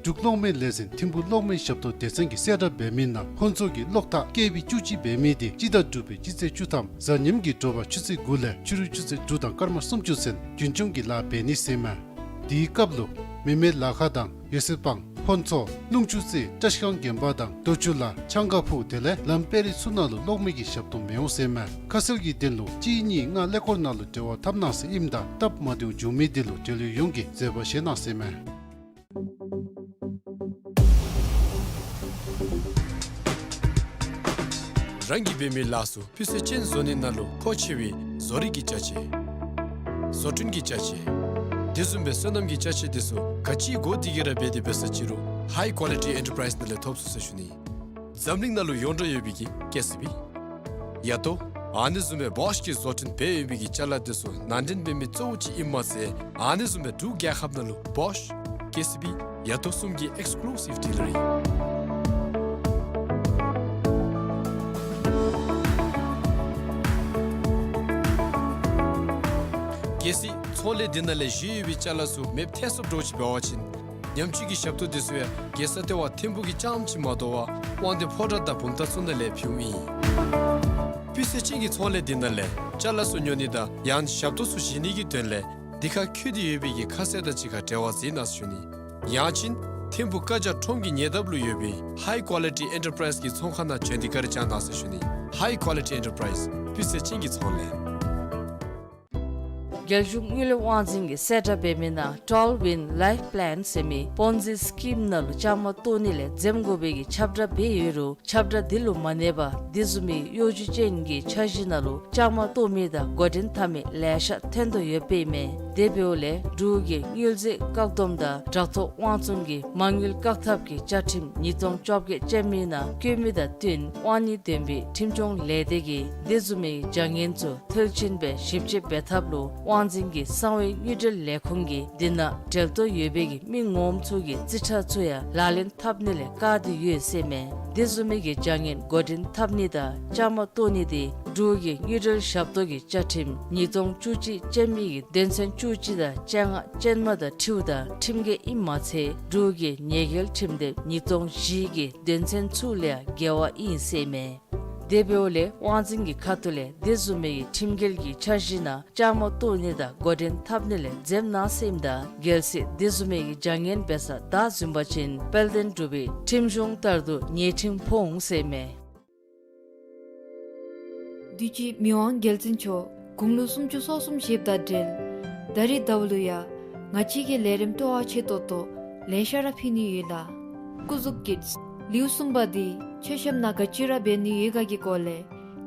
འབྲུག་གློག་མེ་ལས་འཛིན་ཐིམ་ཕུག་གློག་མེ་ཞབས་ཏོག་སྡེ་ཚན་གྱིས་གསལ་བསྒྲགས་འབད་མི་ནང་ཧོན་ཚོ་གི་གློག་ཐག་ཀེ་བི་བཅུ་གཅིག་འབད་མི་དེ་སྤྱི་ཟླ་དྲུག་པའི་སྤྱི་ཚེས་བཅུ་ཐམ་གཟའ་ཉིམ་གྱི་དྲོ་པ་ཆུ་ཚོད་དགུ་ལས་ཕྱི་རུ་ཆུ་ཚོད་དྲུག་དང་སྐར་མ་སུམ་ཅུ་ཚུན་རྒྱུན་སྐྱོང་གི་ལཱ་འབད་ནི་ཟེར་མས། དེའི་སྐབས་ལུ་མེ་མེ་ལ་ཁ་དང་ཡོ་སེ་སྤང་ཧོན་ཚོ་རླུང་ཆུ་རྩེ་བཀྲ་ཤིས་སྒང་དགོན་པ་དང་རྡོ་ཆུ་ལ་ཆང་ཀ་ཕུག་དེ་ལས་ལམ་དཔལ་རི་ཚུ་ནང་ལུ་གློག་མེ་གི་ཞབས་ཏོག་མི་འོང་ཟེར་མས། ཁ་གསལ་གྱི་དོན་ལུ་གཅིག་གཉིས་ལྔ་ཀླད་ཀོར་ནང་ལུ་འབྲེལ་བ་འཐབ་གནང་ཟེར་ཨིནམ་ད་སྟབས་མ་བདེཝ་བྱུང་མི་དེ་ལུ་འབྲེལ་ཡོད་ཡོངས་ཀྱིས་བཟོད་པ་བཞེས་གནང་ཟེར་མས། རང་གིས་འབད་མི་ལཱ་ཚུ་སྤུས་ཚད་ཅན་བཟོ་ནི་ནང་ལུ་མཁོ་ཆེ་བའི་བཟོ་རིག་གི་ཅ་ཆས། བཟོ་སྐྲུན་གྱི་ཅ་ཆས། དེ་བཟུམ་སྦེ་སོ་ནམ་གྱི་ཅ་ཆས་དེ་ཚུ་ག་ཅི་དགོ་དེ་གི་ར་འབད་དེ་འབད་ས་ཅི་རུང་ཧའི་ཀོ་ལི་ཊི་ཨེན་ཊར་པ་རའིཛ་ནང་ལས་ཐོབ་ཚུགས་ཟེར་ཞུ་ནི། འཛམ་གླིང་ནང་ལུ་ཡོངས་གྲགས་ཡོད་པའི་གི་ཀེ་སི་བི། ཡ་ཏོ། ཨ་ནི་བཟུམ་སྦེ་བོཤ་གི་བཟོ་སྐྲུན་འབད་ཡོད་པའི་གི་ཅ་ལ་དེ་ཚུ་ནང་འདྲེན་འབད་མི་གཙོ་བོ་ཅིག་ཨིནམ་མ་ཚད་ཨ་ནི་བཟུམ་སྦེ་འབྲུག་རྒྱལ་ཁབ་ནང་ལུ་བོཤ་ཀེ་སི་བི་ཡ་དོ་གསུམ་གྱི་ཨེགསི་ཀུ་ལུ་སིབ་ཌི་ལར་ཨིན། གལ་སྲིད་ཚོང་ལས་འདི་ནང་ལས་བཞེས་ཡོད་པའི་ཅ་ལ་ཚུ་མེདཔ་ཐལ་སོངམ་འདྲཝ་ཅིག་འབད་བ་ཅིན་ཉམས་བཅོས་ཀྱི་ཞབས་ཏོག་དེ་ཚུ་ཡང་རྒྱལ་ས་ལྟེ་བ་ཐིམ་ཕུག་གི་རྐྱངམ་ཅིག་མ་དོ་བར་དབང་འདུས་ཕོ་བྲང་དང་བུམ་ཐང་ཚུ་ནང་ལས་ཕུལཝ་ཨིན། སྤུས་ཚད་ཅན་གྱི་ཚོང་ལས་འདི་ནང་ལས་ཅ་ལ་ཚུ་ཉོ་ནི་དང་ཡང་ཞབས་ཏོག་ཚུ་བཞེས་ནི་གི་དོན་ལས་འདི་ཁར་འཁོད་དེ་ཡོད་པའི་གི་ཁ་གསལ་དང་གཅིག་ཁར་འབྲེལ་བ་མཛད་གནང་ཟེར་ཞུ་ནི། ཡང་ཅིན་ཐིམ་ཕུག་བཀའ་རྒྱ་ཁྲོམ་གྱི་ཉེ་འདབས་ལུ་ཡོད་པའི་ཧའི་ཀོ་ལི་ཊི་ཨེན་ཊར་པ་རའིཛ་གི་ཚོང་ཁང་ནང་བྱོན་ཏེ་བཀའ་དྲིན་བསྐྱང་གནང་ཟེར་ཞུ་ནི། ཧའི་ཀོ་ལི་ཊི་ཨེན་ཊར་པ་རའིཛ་སྤུས་ཚད་ཅན་གྱི་ཚོང་ལས། རྒྱལ་གཞུང་དངུལ་ལས་དབང་འཛིན་གྱིས་གསལ་བསྒྲགས་འབད་མི་ནང་ཊཱོལ་ཝིན་ལའིཕ་པི་ལཱན་ཟེར་མི་པོན་ཛི་སི་ཀིམ་ནང་ལུ་བཅའ་མར་གཏོགས་ནི་ལས་འཛེམ་དགོ་པའི་གི་ཁྱབ་བསྒྲགས་འབད་ཡོད་རུང་ཁྱབ་བསྒྲགས་འདི་ལུ་མ་གནས་པར་འདི་བཟུམ་མའི་གཡོ་སྒྱུ་ཅན་གྱི་འཆར་གཞི་ནང་ལུ་བཅའ་མར་གཏོགས་མི་དང་འགོ་འདྲེན་འཐབ་མི་ལེ་ཤ་ཐོན་དོ་ཡོདཔ་ཨིན་མས། དེ་འབདཝ་ལས་འབྲུག་གི་དངུལ་རྩིས་བཀག་སྡོམ་དང་དྲག་ཐོག་དབང་བཙོང་གི་མ་དངུལ་བཀག་ཐབས་ཀྱི་བཅའ་ཁྲིམས་ཉིས་སྟོང་བཅོ་བརྒྱད་ཅན་མའི་ནང་བཀོད་མི་དང་བསྟུན་དབང་ནི་ལྡན་པའི་ཁྲིམས་སྐྱོང་ལས་སྡེ་གིས་འདི་བཟུམ་མའི་བྱ་ངན་ཚུ་མཐིལ་ཕྱིན་སྦེ་ཞིབ་དཔྱད་འབད་ཐབས་ལུ་དབང་འཛིན་གྱི་གསང་བའི་དངུལ་འབྲེལ་ལས་ཁུངས་ཀྱིས་འདི་ནང་འབྲེལ་གཏོགས་ཡོད་པའི་གི་མི་ངོམ་ཚུ་གི་རྩིས་ཁྲ་ཚུ་ཡང་ལག་ལེན་འཐབ་ནི་ལས་བཀག་སྟེ་ཡོད་ཟེར་མས། འདི་བཟུམ་མའི་གི་བྱ་ངན་འགོ་འདྲེན་འཐབ་ནི་དང་བཅའ་མར་གཏོགས་ནི་དེ་འབྲུག་གི་དངུལ་འབྲེལ་ཞབས་ཏོག་གི་བཅའ་ཁྲིམས་ཉིས་སྟོང་བཅུ་གཅིག་ཅན་མའི་གི་དོན་ཚན་བཅུ་གཅིག་དང་བཅོ་ལྔ་ཅན་མ་དང་འཁྲིལཝ་ད་ཁྲིམས་འགལ་ཨིནམ་མ་ཚད་འབྲུག་གི་ཉེས་འགེལ་ཁྲིམས་དེབ་ཉིས་སྟོང་བཞི་གི་དོན་ཚན་ཚུ་ལས་ཡང་འགལ་བ་ཨིན་ཟེར་མས། དེ་འབདཝ་ལས་དབང་འཛིན་གྱི་ཁ་ཐུག་ལས་དེ་བཟུམ་མའི་ཁྲིམས་འགལ་གྱི་འཆར་གཞི་ནང་བཅའ་མར་གཏོགས་ནི་དང་འགོ་འདྲེན་འཐབ་ནི་ལས་འཛེམ་གནང་ཟེར་ཨིནམ་ད་གལ་སྲིད་དེ་བཟུམ་མའི་བྱ་ངན་འབད་ས་བདའ་ཟུན་པ་ཅིན་དཔལ་ལྡན་འབྲུག་པའི་ཁྲིམས་གཞུང་ལྟར་དུ་ཉེས་ཁྲིམས་ཕོག་འོང་ཟེར་མས། དུས་ཅི་མི་དབང་རྒྱལ་བཙུན་མཆོག་དགུང་ལོ་སུམ་ཅུ་སོ་གསུམ་བཞེསཔ་དང་འབྲེལ་ད་རིས་ཟླཝ་ལུ་ཡང་ང་བཅས་ཀྱིས་ལས་རིམ་སྤྲོ་བ་ཆེ་ཏོག་ཏོ་ལེ་ཤ་ར་ཕུལ་ནི་ཡོད་ལགས། སྐུ་གཟུགས་ཀྱི་ལེའུ་གསུམ་པ་འདི་མཆོད་བཤམ་ནང་ག་ཅི་ར་འབད་ནི་ཡོད་ག་གི་སྐོར་ལས་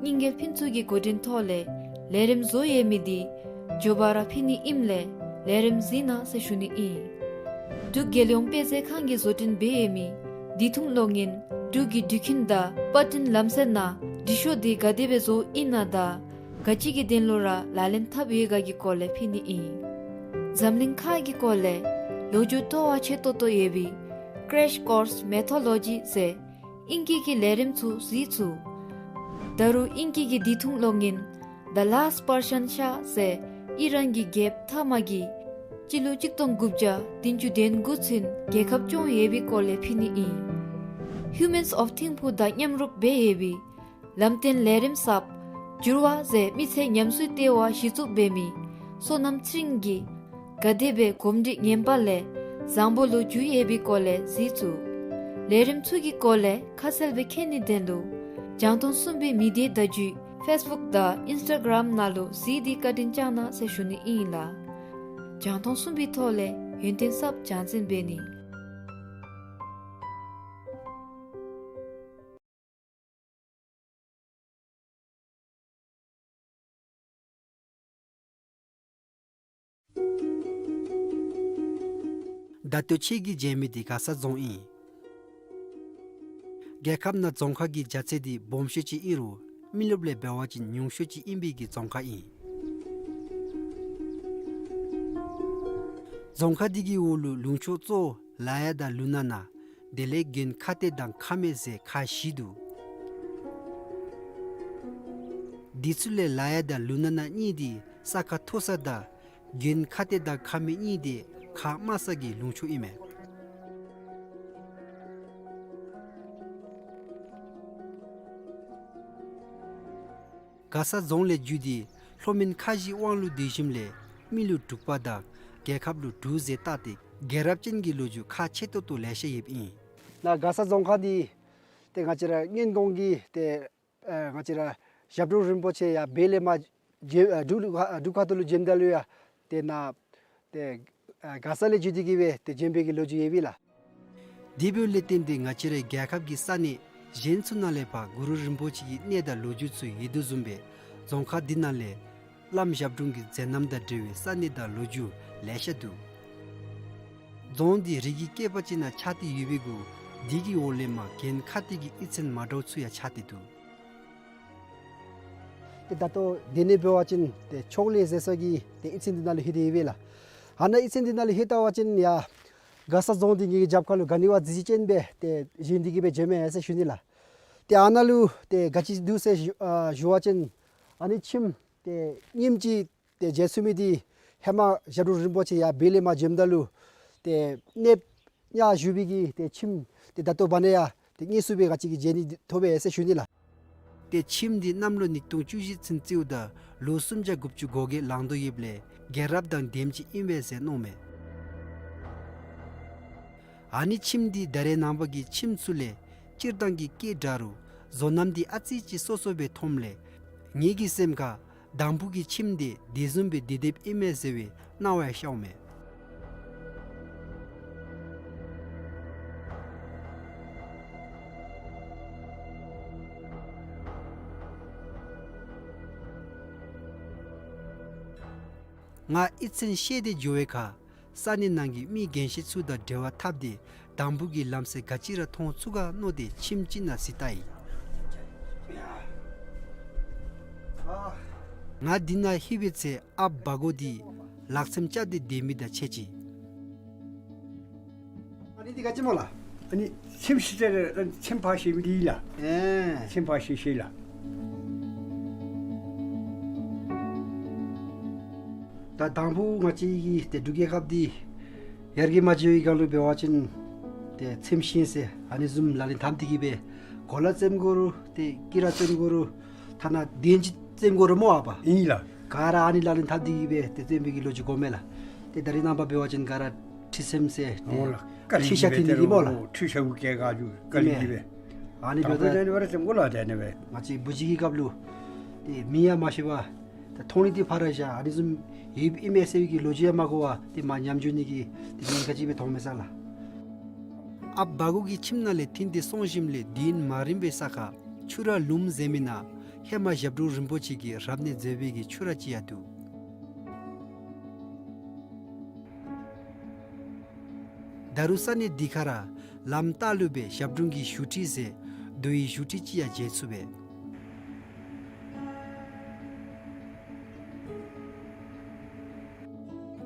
རྙིང་གི་ཕན་ཚུན་གྱི་འགོ་འདྲེན་ཐོག་ལས་ལས་རིམ་བཟོ་ཡོད་མི་འདི་མགྱོགས་པ་ར་ཕུལ་ནི་ཨིནམ་ལས་ལས་རིམ་གཟིགས་གནང་ཟེར་ཞུ་ནི་ཨིན། འབྲུག་རྒྱལ་ཡོངས་དཔེ་མཛོད་ཁང་གིས་བཟོ་སྐྲུན་འབད་ཡོད་མི་དུས་ཐུང་གློག་བརྙན་འབྲུག་གི་འགྲུལ་འཕྲིན་དང་པར་སྐྲུན་ལམ་སྲོལ་ནང་འབྲི་ཤོག་འདི་ག་དེ་སྦེ་བཟོཝ་ཨིན་ན་དང་ག་ཅི་གི་དོན་ལུ་ར་ལག་ལེན་འཐབ་ཡོད་ག་གི་སྐོར་ལས་ཕུལ་ནི་ཨིན། འཛམ་གླིང་ཁ་གི་སྐོར་ལས་ལོ་རྒྱུས་སྤྲོ་བ་ཆེ་ཏོག་ཏོ་ཡོད་པའི་Crash Course Mythology ཟེར་ཨིང་སྐད་ཀྱི་ལས་རིམ་ཚུ་གཟིགས་ཚུགས། ད་རུང་ཨིང་སྐད་ཀྱི་དུས་ཐུང་གློག་བརྙན་The Last Persian Shah ཟེར་ཨི་རན་གྱི་རྒྱལཔོ་ཐ་མ་གིས་སྤྱི་ལོ་གཅིག་སྟོང་དགུ་བརྒྱ་བདུན་ཅུ་དོན་དགུ་ཚུན་རྒྱལ་ཁབ་སྐྱོང་ཡོད་པའི་སྐོར་ལས་ཕུལ་ནི་ཨིན། Humans of ཐིམ་ཕུག་དང་མཉམ་རུབ་འབད་ཡོད་པའི་ལམ་སྟོན་ལས་རིམ་གསརཔ་འགྱུར་བ་ཟེར་མི་ཚེ་ཉམས་གསོའི་ལྟེ་བ་གཞི་བཙུགས་འབད་མི་བསོད་ནམས་ཚེ་རིང་གིས་ག་དེ་སྦེ་གོམས་འདྲིས་ངན་པ་ལས་བཟང་པོ་ལུ་འགྱུར་ཡོད་པའི་སྐོར་ལས་གཟིགས་ཚུགས། ལས་རིམ་ཚུ་གི་སྐོར་ལས་ཁ་གསལ་སྦེ་མཁྱེན་ནིའི་དོན་ལུ་རྒྱང་མཐོང་གསུམ་པའི་མི་སྡེ་བརྡ་བརྒྱུད་Facebook དང་Instagram ནང་ལུ་གཟིགས་ཏེ་བཀའ་དྲིན་བསྐྱང་གནང་ཟེར་ཞུ་ནི་ཨིན་ལགས། རྒྱང་མཐོང་གསུམ་པའི་ཐོག་ལས་ཡོན་ཏན་གསརཔ་སྦྱང་འཛིན་འབད་ནི། ད་ལྟོ་ཁྱེད་ཀྱིས་མཇལ་མི་འདི་མགར་ས་རྫོང་ཨིན། རྒྱལ་ཁབ་ནང་རྫོང་ཁག་གི་རྒྱ་ཚད་འདི་སྦོམ་ཤོས་ཅིག་ཨིན་རུང་མི་རློབས་ལས་འབད་བ་ཅིན་ཉུང་ཤོས་ཅིག་ཨིན་པའི་གི་རྫོང་ཁག་ཨིན། རྫོང་ཁག་འདི་གི་འོག་ལུ་ལུང་ཕྱོགས་གཙོ་བོ་ལ་ཡ་དང་ལུ་ན་ན་དེ་ལས་དགོན་ཁ་གཏད་དང་ཁ་སྨད་ཟེར་ཁག་བཞི་འདུག། འདི་ཚུ་ལས་ལ་ཡ་དང་ལུ་ན་ན་གཉིས་འདི་ས་ཁ་མཐོ་ས་དང་དགོན་ཁ་གཏད་དང་ཁ་སྨད་གཉིས་འདི་ཁག་དམའ་ས་གི་ལུང་ཕྱོགས་ཨིན་མས། མགར་ས་རྫོང་ལས་བརྒྱུད་དེ་ལྷོ་མོན་ཁ་བཞིའི་དབང་ལུ་སྡོད་ཞིནམ་ལས་མི་ལུ་འབྲུག་པ་དང་རྒྱལ་ཁབ་ལུ་འབྲུག་ཟེར་བཏགས་ཏེ་རྒྱལ་རབས་ཅན་གྱི་ལོ་རྒྱུས་ཁག་ཆེ་ཏོག་ཏོ་ལེ་ཤ་ཡོདཔ་ཨིན། ནཱ་མགར་ས་རྫོང་ཁག་འདི་ཏེ་ང་བཅས་ར་སྔོན་གོང་གི་ཏེ་ཨ་ང་བཅས་ར་ཞབས་དྲུང་རིན་པོ་ཆེ་ཡང་འབད་ལས་མར་འབྲུག་ལུ་འབྲུག་ཁ་ཐུག་ལུ་བྱོནམ་ད་ལུ་ཡང་ཏེ་ནཱ་ཏེ་ཨ་མགར་ས་ལས་བརྒྱུད་དེ་གི་སྦེ་ཏེ་བྱོན་པའི་གི་ལོ་རྒྱུས་ཡོད་པས་ལགས། དེ་འབདཝ་ལས་བརྟེན་ཏེ་ང་བཅས་རའི་རྒྱལ་ཁབ་ཀྱི་ས་གནས་གཞན་ཚུ་ནང་ལས་ཕར་གུ་རུ་རིན་པོ་ཆེ་གི་གནས་དང་ལོ་རྒྱུས་ཚུ་ཡོད་དོ་བཟུམ་སྦེ་རྫོང་ཁག་འདི་ནང་ལས་བླམ་ཞབས་དྲུང་གི་མཛད་རྣམ་དང་འབྲེལ་བའི་ས་གནས་དང་ལོ་རྒྱུས་ལེ་ཤ་འདུག། རྫོང་འདི་རི་གི་སྐེད་པ་ཅིག་ནང་ཆགས་ཏེ་ཡོད་པའི་གུ་འདི་གི་འོག་ལས་མར་དགོན་ཁ་གཏད་ཀྱི་གཡུས་ཚན་མ་འདྲཝ་ཚུ་ཡང་ཆགས་ཏེ་འདུག། ཏེ་ད་ལྟོ་དེ་ནང་འབད་བ་ཅིན་ཏེ་ཕྱོགས་ལས་ཟེར་ས་གི་ཏེ་གཡུས་ཚན་འདི་ནང་ལུ་ལྷོད་དེ་ཡོད་པས་ལགས། ཨ་ནཱ་གཡུས་ཚན་འདི་ནང་ལུ་ལྷོད་ད་བ་ཅིན་ཡ་མགར་ས་རྫོང་འདི་ངེ་གི་རྒྱབ་ཁ་ལུ་ག་ནི་བ་གཟི་བརྗིད་ཅན་སྦེ་ཏེ་བཞེངས་ཏེ་གི་སྦེ་བྱོནམ་མས་ཟེར་ཞུ་ནི་ལགས། ཏེ་ཨ་ནཱ་ལུ་ཏེ་ག་ཅི་འདུག་ཟེར་ཞུ་ཨ་ཞུ་བ་ཅིན་ཨ་ནི་ཁྱིམ་ཏེ་ཉིནམ་གཅིག་ཏེ་མཇལ་ཚུགས་མི་འདི་ཧེ་མ་ཞབས་དྲུང་རིན་པོ་ཆེ་ཡར་བོད་ལས་མར་བྱོནམ་ད་ལུ་ཏེ་གནསཔ་ཉ་བཞུགས་པའི་གི་ཏེ་ཁྱིམ་འདི་ད་ལྟོ་བར་ན་ཡང་ཏེ་དངོས་སུ་སྦེ་ག་ཅི་གི་མཇལ་ནི་ཐོབ་པས་ཟེར་ཞུ་ནི་ལགས། ཏེ་ཁྱིམ་འདི་གནམ་ལོ་ཉིས་སྟོང་བཅུ་བཞི་ཚུན་བརྩིཝ་ད་ལོ་སུམ་བརྒྱ་དགུ་བཅུ་གོ་བརྒྱད་ལང་དོ་ཡོདཔ་ལས་རྒྱལ་རབས་དང་ལྡནམ་ཅིག་ཨིན་པས་ཟེར་མནོཝ་མས། ཨ་ནི་ཁྱིམ་འདི་ད་རེས་ནངས་པ་གི་ཁྱིམ་ཚུ་ལས་སྤྱིར་བཏང་གི་སྐད་འདྲ་རུང་བཟོ་རྣམ་འདི་ཨ་ཙི་ཅིག་སོ་སོ་སྦེ་མཐོངམ་ལས་ངེ་གི་སེམས་ཁར་དང་ཕུ་གི་ཁྱིམ་འདི་དེ་བཟུམ་སྦེ་བདེ་སྡོདཔ་ཨིན་མས་ཟེར་བའི་སྣང་བ་ཤརཝ་མས། ང་གཡུས་ཚན་བཤལ་ཏེ་འགྱོ་བའི་ཁར་ས་གནས་ནང་གི་མི་རྒན་ཤོས་ཚུ་དང་འབྲེལ་བ་འཐབ་སྟེ་དང་ཕུ་གི་ལམ་སེལ་ག་ཅི་ར་མཐོང་ཚུགས་ག་མནོ་སྟེ་ཁྱིམ་ཅིག་ནང་གཟིགས་ལྟ་ཡི། ང་འདི་ནང་ལྷོད་པའི་ཚེ་ཨཔ་བ་གོ་འདི་ལག་ཚེམ་རྐྱབ་སྟེ་སྡོད་མི་དང་ཕྱད་ཅི། ཨ་ནི་འདི་ག་ཅི་སྨོ་ལགས། ཨ་ནི་ཚེམས་ཤེས་ཟེར་ཚེམས་ཕར་བཤལ་མི་འདི་ལགས། ཨེ། ཚེམས་ཕར་བཤལ་བཤལ་ལགས། ད་དང་ཕུ་ང་བཅས་ཀྱི་ཏེ་འབྲུག་རྒྱལ་ཁབ་འདི་ཡར་རྒྱས་མ་འགྱོ་བའི་སྒང་ལུ་འབད་བ་ཅིན་ཏེ་ཚེམས་ཤེས་ཟེར་ཨ་ནི་བཟུམ་ལག་ལེན་འཐབ་སྟེ་གི་སྦེ་གོ་ལ་བཙེམ་དགོ་རུང་ཏེ་དཀྱི་ར་བཙེམ་དགོ་རུང་ཐ་ན་གདན་ཅིག་བཙེམ་དགོ་རུང་སྨོ་ཨ་པ། ཨིན་ལགས། ག་ར་ཨ་ནི་ལག་ལེན་འཐབ་སྟེ་གི་སྦེ་ཏེ་བཙེམ་པའི་གི་ལོ་རྒྱུས་གོ་མས་ལགས། ཏེ་ད་རེས་ནངས་པ་འབད་བ་ཅིན་ག་ར་ཁྲི་ཚེམས་ཟེར་ཏེ་འོང་ལགས། ཁྲི་ཤ་ཐིག་ནི་འདི་སྨོ་ལགས། ཁྲི་ཤ་གུ་སྐྱེལ་ག་འགྱོ་ཀ་ལི་གི་སྦེ། ཨ་ནི་འབདཝ་ད་ང་བཅས་བུ་རྒྱུད་ཀྱི་སྐབས་ལུ་ཏེ་མིང་ཡང་མ་ཤེས་པར་ད་མཐོང་ནི་འདི་ཕར་བཞག་ཨ་ནི་བཟུམ་ཡོདཔ་ཨིན་མས་ཟེར་བའི་གི་ལོ་རྒྱུས་ཡང་མ་གོ་བར་ཏེ་མར་ཉམས་འགྱོ་ནི་གི་ཏེ་ཉེན་ཁ་ཅིག་སྦེ་མཐོང་མས་ས་ལགས། ཨཔ་བ་གོ་གི་ཁྱིམ་ནང་ལས་ཐོན་ཏེ་སོང་ཞིནམ་ལས་དུས་ཡུན་མ་རིངམ་པའི་ས་ཁར་ཆུ་ར་ལུངམ་ཟེར་མི་ནང་ཧེ་མ་ཞབས་དྲུང་རིན་པོ་ཆེ་གིས་རབ་གནས་མཛད་པའི་གི་ཆུ་ར་ཅིག་ཡང་འདུག། ད་རུང་ས་གནས་འདི་ཁར་ལམ་ལྟག་ལུ་སྦེ་ཞབས་དྲུང་གི་བཞུགས་ཁྲི་ཟེར་རྡོ་ཡི་བཞུགས་ཁྲི་ཅིག་ཡང་མཇལ་ཚུགས་པས།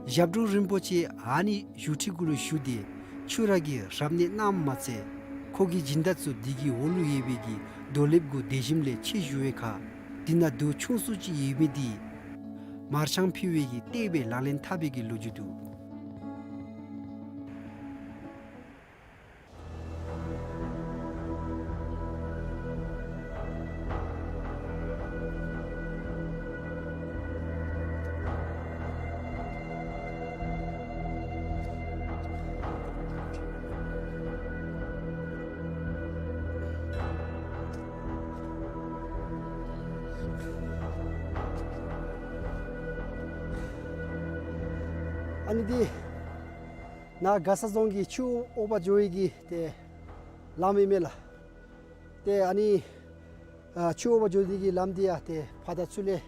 ཞབས་དྲུང་རིན་པོ་ཆེ་ཨ་ནི་བཞུགས་ཁྲི་གུ་ལུ་བཞུགས་ཏེ་ཆུ་ར་གི་རབ་གནས་གནངམ་མ་ཚད་ཁོ་གི་སྦྱིན་བདག་ཚུ་འདི་གི་འོག་ལུ་ཡོད་པའི་གི་རྡོ་ལེབ་གུ་སྡོད་ཞིནམ་ལས་ཕྱི་བཞུགས་པའི་ཁར་འདི་ནང་རྡོ་ཆུང་སུ་ཅིག་ཡོད་མི་འདི་མར་ཆང་ཕུལ་བའི་གི་ལྟེ་བའི་ལག་ལེན་འཐབ་པའི་གི་ལོ་རྒྱུས་འདུག། ཨ་ནི་འདི་ནཱ་མགར་ས་རྫོང་གི་ཆུ་འོག་པར་འགྱོ་བའི་གི་ཏེ་ལམ་ཨིན་མས་ལགས། ཏེ་ཨ་ནི་ཨ་ཆུ་འོག་པར་འགྱོ་ནི་གི་ལམ་འདི་ཡང་ཏེ་ཕར་དང་ཚུར་ལས་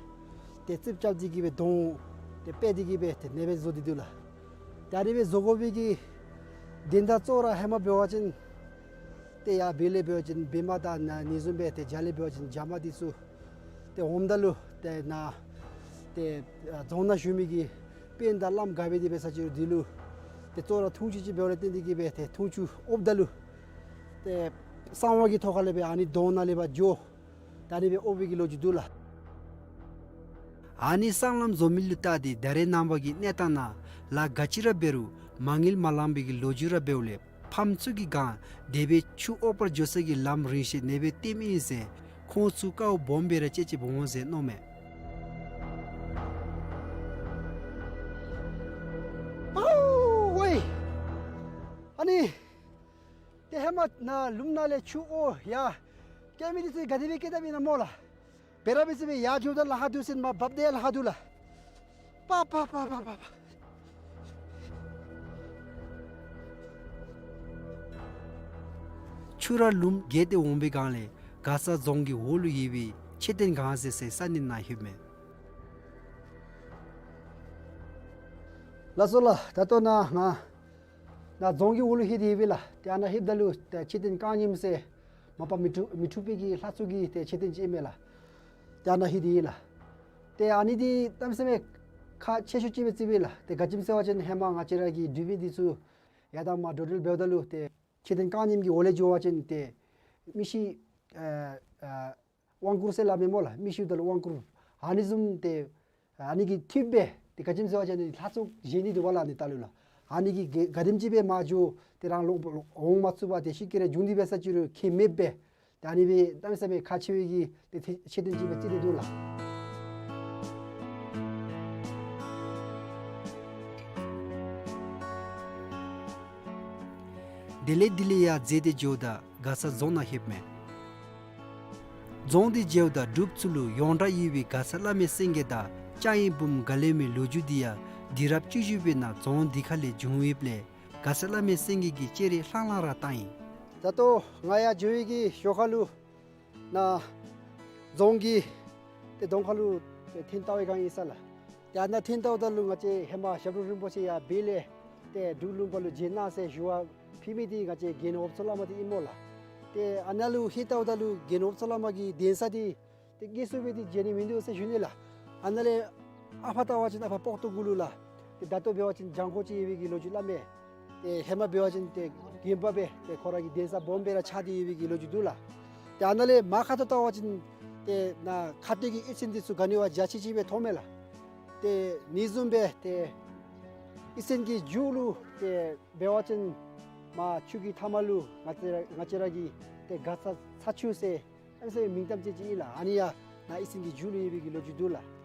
ཏེ་རྩིགཔ་རྐྱབ་སྟེ་གི་སྦེ་དོང་ཏེ་སྤེལ་ཏེ་གི་སྦེ་ཏེ་ཨ་ནེ་སྦེ་བཟོ་སྟེ་འདུག་ལགས། ཏེ་ཨ་ནེ་སྦེ་བཟོ་དགོ་པའི་གི་དོན་དག་གཙོ་བོ་ར་ཧེ་མ་འབད་བ་ཅིན་ཏེ་ཡར་བོད་ལས་འབད་བ་ཅིན་བོད་དམག་དང་ཨ་ནི་བཟུམ་སྦེ་ཏེ་རྒྱ་ལས་འབད་བ་ཅིན་རྒྱ་དམག་འདི་ཚུ་ཏེ་འོངམ་ད་ལུ་ཏེ་ནཱ་ཏེ་ཨ་རྫོང་ནང་བཞུགས་མི་གི་དཔོན་དང་བླམ་ག་འབད་དེ་འབད་ས་ཅི་རུང་འདི་ལུ་ཏེ་གཙོ་བོ་ར་འཐུང་ཆུ་ཅིག་འབདཝ་ལས་བརྟེན་ཏེ་གི་སྦེ་ཏེ་འཐུང་ཆུ་དབོབ་ད་ལུ་ཏེ་གསང་བ་གི་ཐོག་ཁ་ལས་སྦེ་ཨ་ནི་དོང་ནང་ལས་ཕར་འགྱོ། ད་ཨ་ནི་སྦེ་དབོབ་པའི་གི་ལོ་རྒྱུས་འདུག་ལགས། ཨ་ནི་སྲང་ལམ་བཟོ་མི་ལུ་བལྟ་སྟེ་ད་རེས་ནངས་པ་གི་གནས་སྟངས་ནང་ལཱ་ག་ཅི་ར་འབད་རུང་མ་དངུལ་མ་ལང་པའི་གི་ལོ་རྒྱུས་ར་འབདཝ་ལས་ཕམ་ཚུ་གི་སྒང་དེ་སྦེ་ཆུ་དབོག་པར་འགྱོ་ས་གི་ལམ་རིང་ཤོས་ཨ་ནེ་སྦེ་སྟོནམ་ཨིན་ཟེར་ཁོང་ཚུ་དཀའཝ་སྦོམ་སྦེ་ར་སྤྱད་སྤྱདཔ་འོང་ཟེར་མནོཝ་མས། ཨའོ་ཝའི། ཨ་ནི་ཏེ་ཧེ་མ་ནཱ་ལུངམ་ནང་ལས་ཆུ་དབོག་ཡར་སྐྱེལ་མི་འདི་ཚུ་ག་དེ་སྦེ་སྐྱེལ་དཔ་ཨིན་ན་སྨོ་ལགས། འབད་ར་འབད་ས་སྦེ་ཡར་འགྱོཝ་ད་ལཱ་ཁག་འདུག་ཟེར་མར་འབབ་ད་ཡང་ལཱ་ཁག་འདུག་ལགས། པ་པ་པ། ཆུ་ར་ལུངམ་བརྒལ་ཏེ་འོང་པའི་སྒང་ལས་མགར་ས་རྫོང་གི་འོག་ལུ་ཡོད་པའི་མཆོད་རྟེན་སྒང་ཟེར་སའི་ས་གནས་ནང་ལྷོདཔ་མས། ལགས་སོ་ལགས། ད་ལྟོ་ནཱ་ང་ནཱ་རྫོང་གི་འོག་ལུ་ལྷོད་དེ་ཡོད་པས་ལགས། ཏེ་ཨ་ནཱ་ལྷོདཔ་ད་ལུ་ཏེ་མཆོད་རྟེན་རྐང་གཉིསམ་ཟེར་མ་པ་མི་འཁྲུགས་མི་འཁྲུགས་པའི་གི་ལྷ་ཚུ་གི་ཏེ་མཆོད་རྟེན་ཅིག་ཨིན་མས་ལགས། ཏེ་ཨ་ནཱ་ཧེ་འདི་ཨིན་ལགས། ཏེ་ཨ་ནི་འདི་གནམ་མེད་ས་མེད་ཁག་ཆེ་ཤོས་ཅིག་སྦེ་བརྩི་བས་ལགས། ཏེ་ག་ཅི་སྨོ་ཟེར་བ་ཅིན་ཧེ་མ་ང་བཅས་ར་གི་འབྲུག་མི་འདི་ཚུ་ཡར་དང་མར་འགྲོ་འགྲུལ་འབདཝ་ད་ལུ་ཏེ་ཁྱི་སྟོན་རྐང་གཉིསམ་གྱི་འོག་ལས་འགྱོ་བ་ཅིན་ཏེ་མི་ཤི་ཨ་ཨ་དབང་བསྐུར་ཟེར་སླབ་མས་སྨོ་ལགས། མི་ཤིཝ་ད་ལུ་དབང་བསྐུར། ཨ་ནི་བཟུམ་ཏེ་ཨ་ནི་གི་ཐིབས་སྦེ་ཏེ་ག་ཅི་སྨོ་ཟེར་བ་ཅིན་ལྷ་ཚོགས་བཞེངས་ནི་འདུག་པ་ལགས། ཨ་ནི་ད་ལུ་ལགས། ཨ་ནི་གིས་ག་ག་དེམ་ཅིག་སྦེ་མར་འགྱོ་ཏེ་རང་ལོག་འོང་མ་ཚུགས་པར་ཏེ་ཤི་ཀི་རེ་བྱུང་སྟེ་འབད་ས་ཅིག་རུང་ཁྱད་མེདཔ་སྦེ་ཏེ་ཨ་ནི་སྦེ་གནམ་མེད་ས་མེད་ཁག་ཆེ་བའི་གི་ཏེ་ཏེ་ཆེ་འདོན་ཅིག་སྦེ་བརྩི་སྟེ་འདུག་ལགས། དེ་ལས་དེ་ལས་ཡར་འཛེགས་ཏེ་འགྱོཝ་ད་མགར་ས་རྫོང་ནང་ལྷོདཔ་མས། རྫོང་འདི་མཇལཝ་ད་འབྲུགཔ་ཚུ་ལུ་ཡོངས་གྲགས་ཡོད་པའི་མགར་ས་བླ་མའི་སེང་གེ་དང་ལྕང་ཡི་བུམོ་ག་ལེར་མའི་ལོ་རྒྱུས་འདི་ཡང་དུས་རབས་བཅུ་བཞི་པའི་ནང་རྫོང་འདི་ཁ་ལས་བྱུང་ཡོདཔ་ལས་མགར་ས་བླ་མའི་སེང་གེ་གི་སྤྱན་རས་ལྷང་ལྷང་ར་བཏང་ཡི། ད་ལྟོ་ང་ཡར་འགྱོ་བའི་གི་ཞོར་ཁ་ལུ་ནཱ་རྫོང་གི་ཏེ་གདོང་ཁ་ལུ་ཏེ་ཐོན་ལྟ་བའི་སྒང་ཨིན་ས་ལགས། ཏེ་ཨ་ནཱ་ཐོན་ལྟཝ་ད་ལུ་ང་བཅས་ཧེ་མ་ཞབས་དྲུང་རིན་པོ་ཆེ་ཡར་སྦས་ལས་ཏེ་འབྲུག་ལུང་པ་ལུ་མཇལ་གནང་ཟེར་ཞུ་བ་ཕུལ་མི་འདི་ང་བཅས་རྒྱལ་ནོར་ཨོབ་མཚོ་བླ་མ་འདི་ཨིན་སྨོ་ལགས། ཏེ་ཨ་ནཱ་ལུ་ལྷོད་ལྟཝ་ད་ལུ་རྒྱལ་ནོར་ཨོབ་མཚོ་བླ་མ་གི་གདན་ས་འདི་ཏེ་སྐྱེལ་སོ་སྦེ་འདི་མཇལ་ནི་མིན་འདུག་ཟེར་ཞུ་ནི་ལགས། ཨ་ནཱ་ལས་ཨ་ཕར་ལྟ་བ་ཅིན་ཨ་ཕར་སྤོག་ཏོ་གུ་ལུ་ལགས། ཏེ་ད་ལྟོ་འབད་བ་ཅིན་གྱང་ཁོག་ཅིག་ཡོད་པའི་གི་ལོ་རྒྱུས་སླབ་མས། ཏེ་ཧེ་མ་འབད་བ་ཅིན་ཏེ་དགོན་པ་སྦེ་ཏེ་ཁོ་ར་གི་གདན་ས་སྦོམ་སྦེ་ར་ཆགས་ཏེ་ཡོད་པའི་གི་ལོ་རྒྱུས་འདུག་ལགས། ཏེ་ཨ་ནཱ་ལས་མར་ཁ་ཐུག་ལྟ་བ་ཅིན་ཏེ་ནཱ་ཁ་སྟོད་ཀྱི་གཡུས་ཚན་འདི་ཚུ་ག་ནི་བ་འཇའ་ཆི་ཆི་སྦེ་མཐོངམ་མས་ལགས། ཏེ་ཨ་ནི་བཟུམ་སྦེ་ཏེ་གཡུས་ཚན་གྱི་མཇུག་ལུ་ཏེ་འབད་བ་ཅིན་མར་ཆུ་གི་མཐའ་མ་ལུ་ང་བཅས་ར་ང་བཅས་ར་གི་ཏེ་མགར་ས་ཚ་ཆུ་ཟེར་ཨ་ནི་ཟེར་མིང་གཏམ་ཅན་ཅིག་ཨིན་ལགས། ཨ་ནི་ཡང་ནཱ་གཡུས་ཚན་གྱི་མཇུག་ལུ་ཡོད་པའི་གི་ལོ་རྒྱུས་འདུག་ལགས།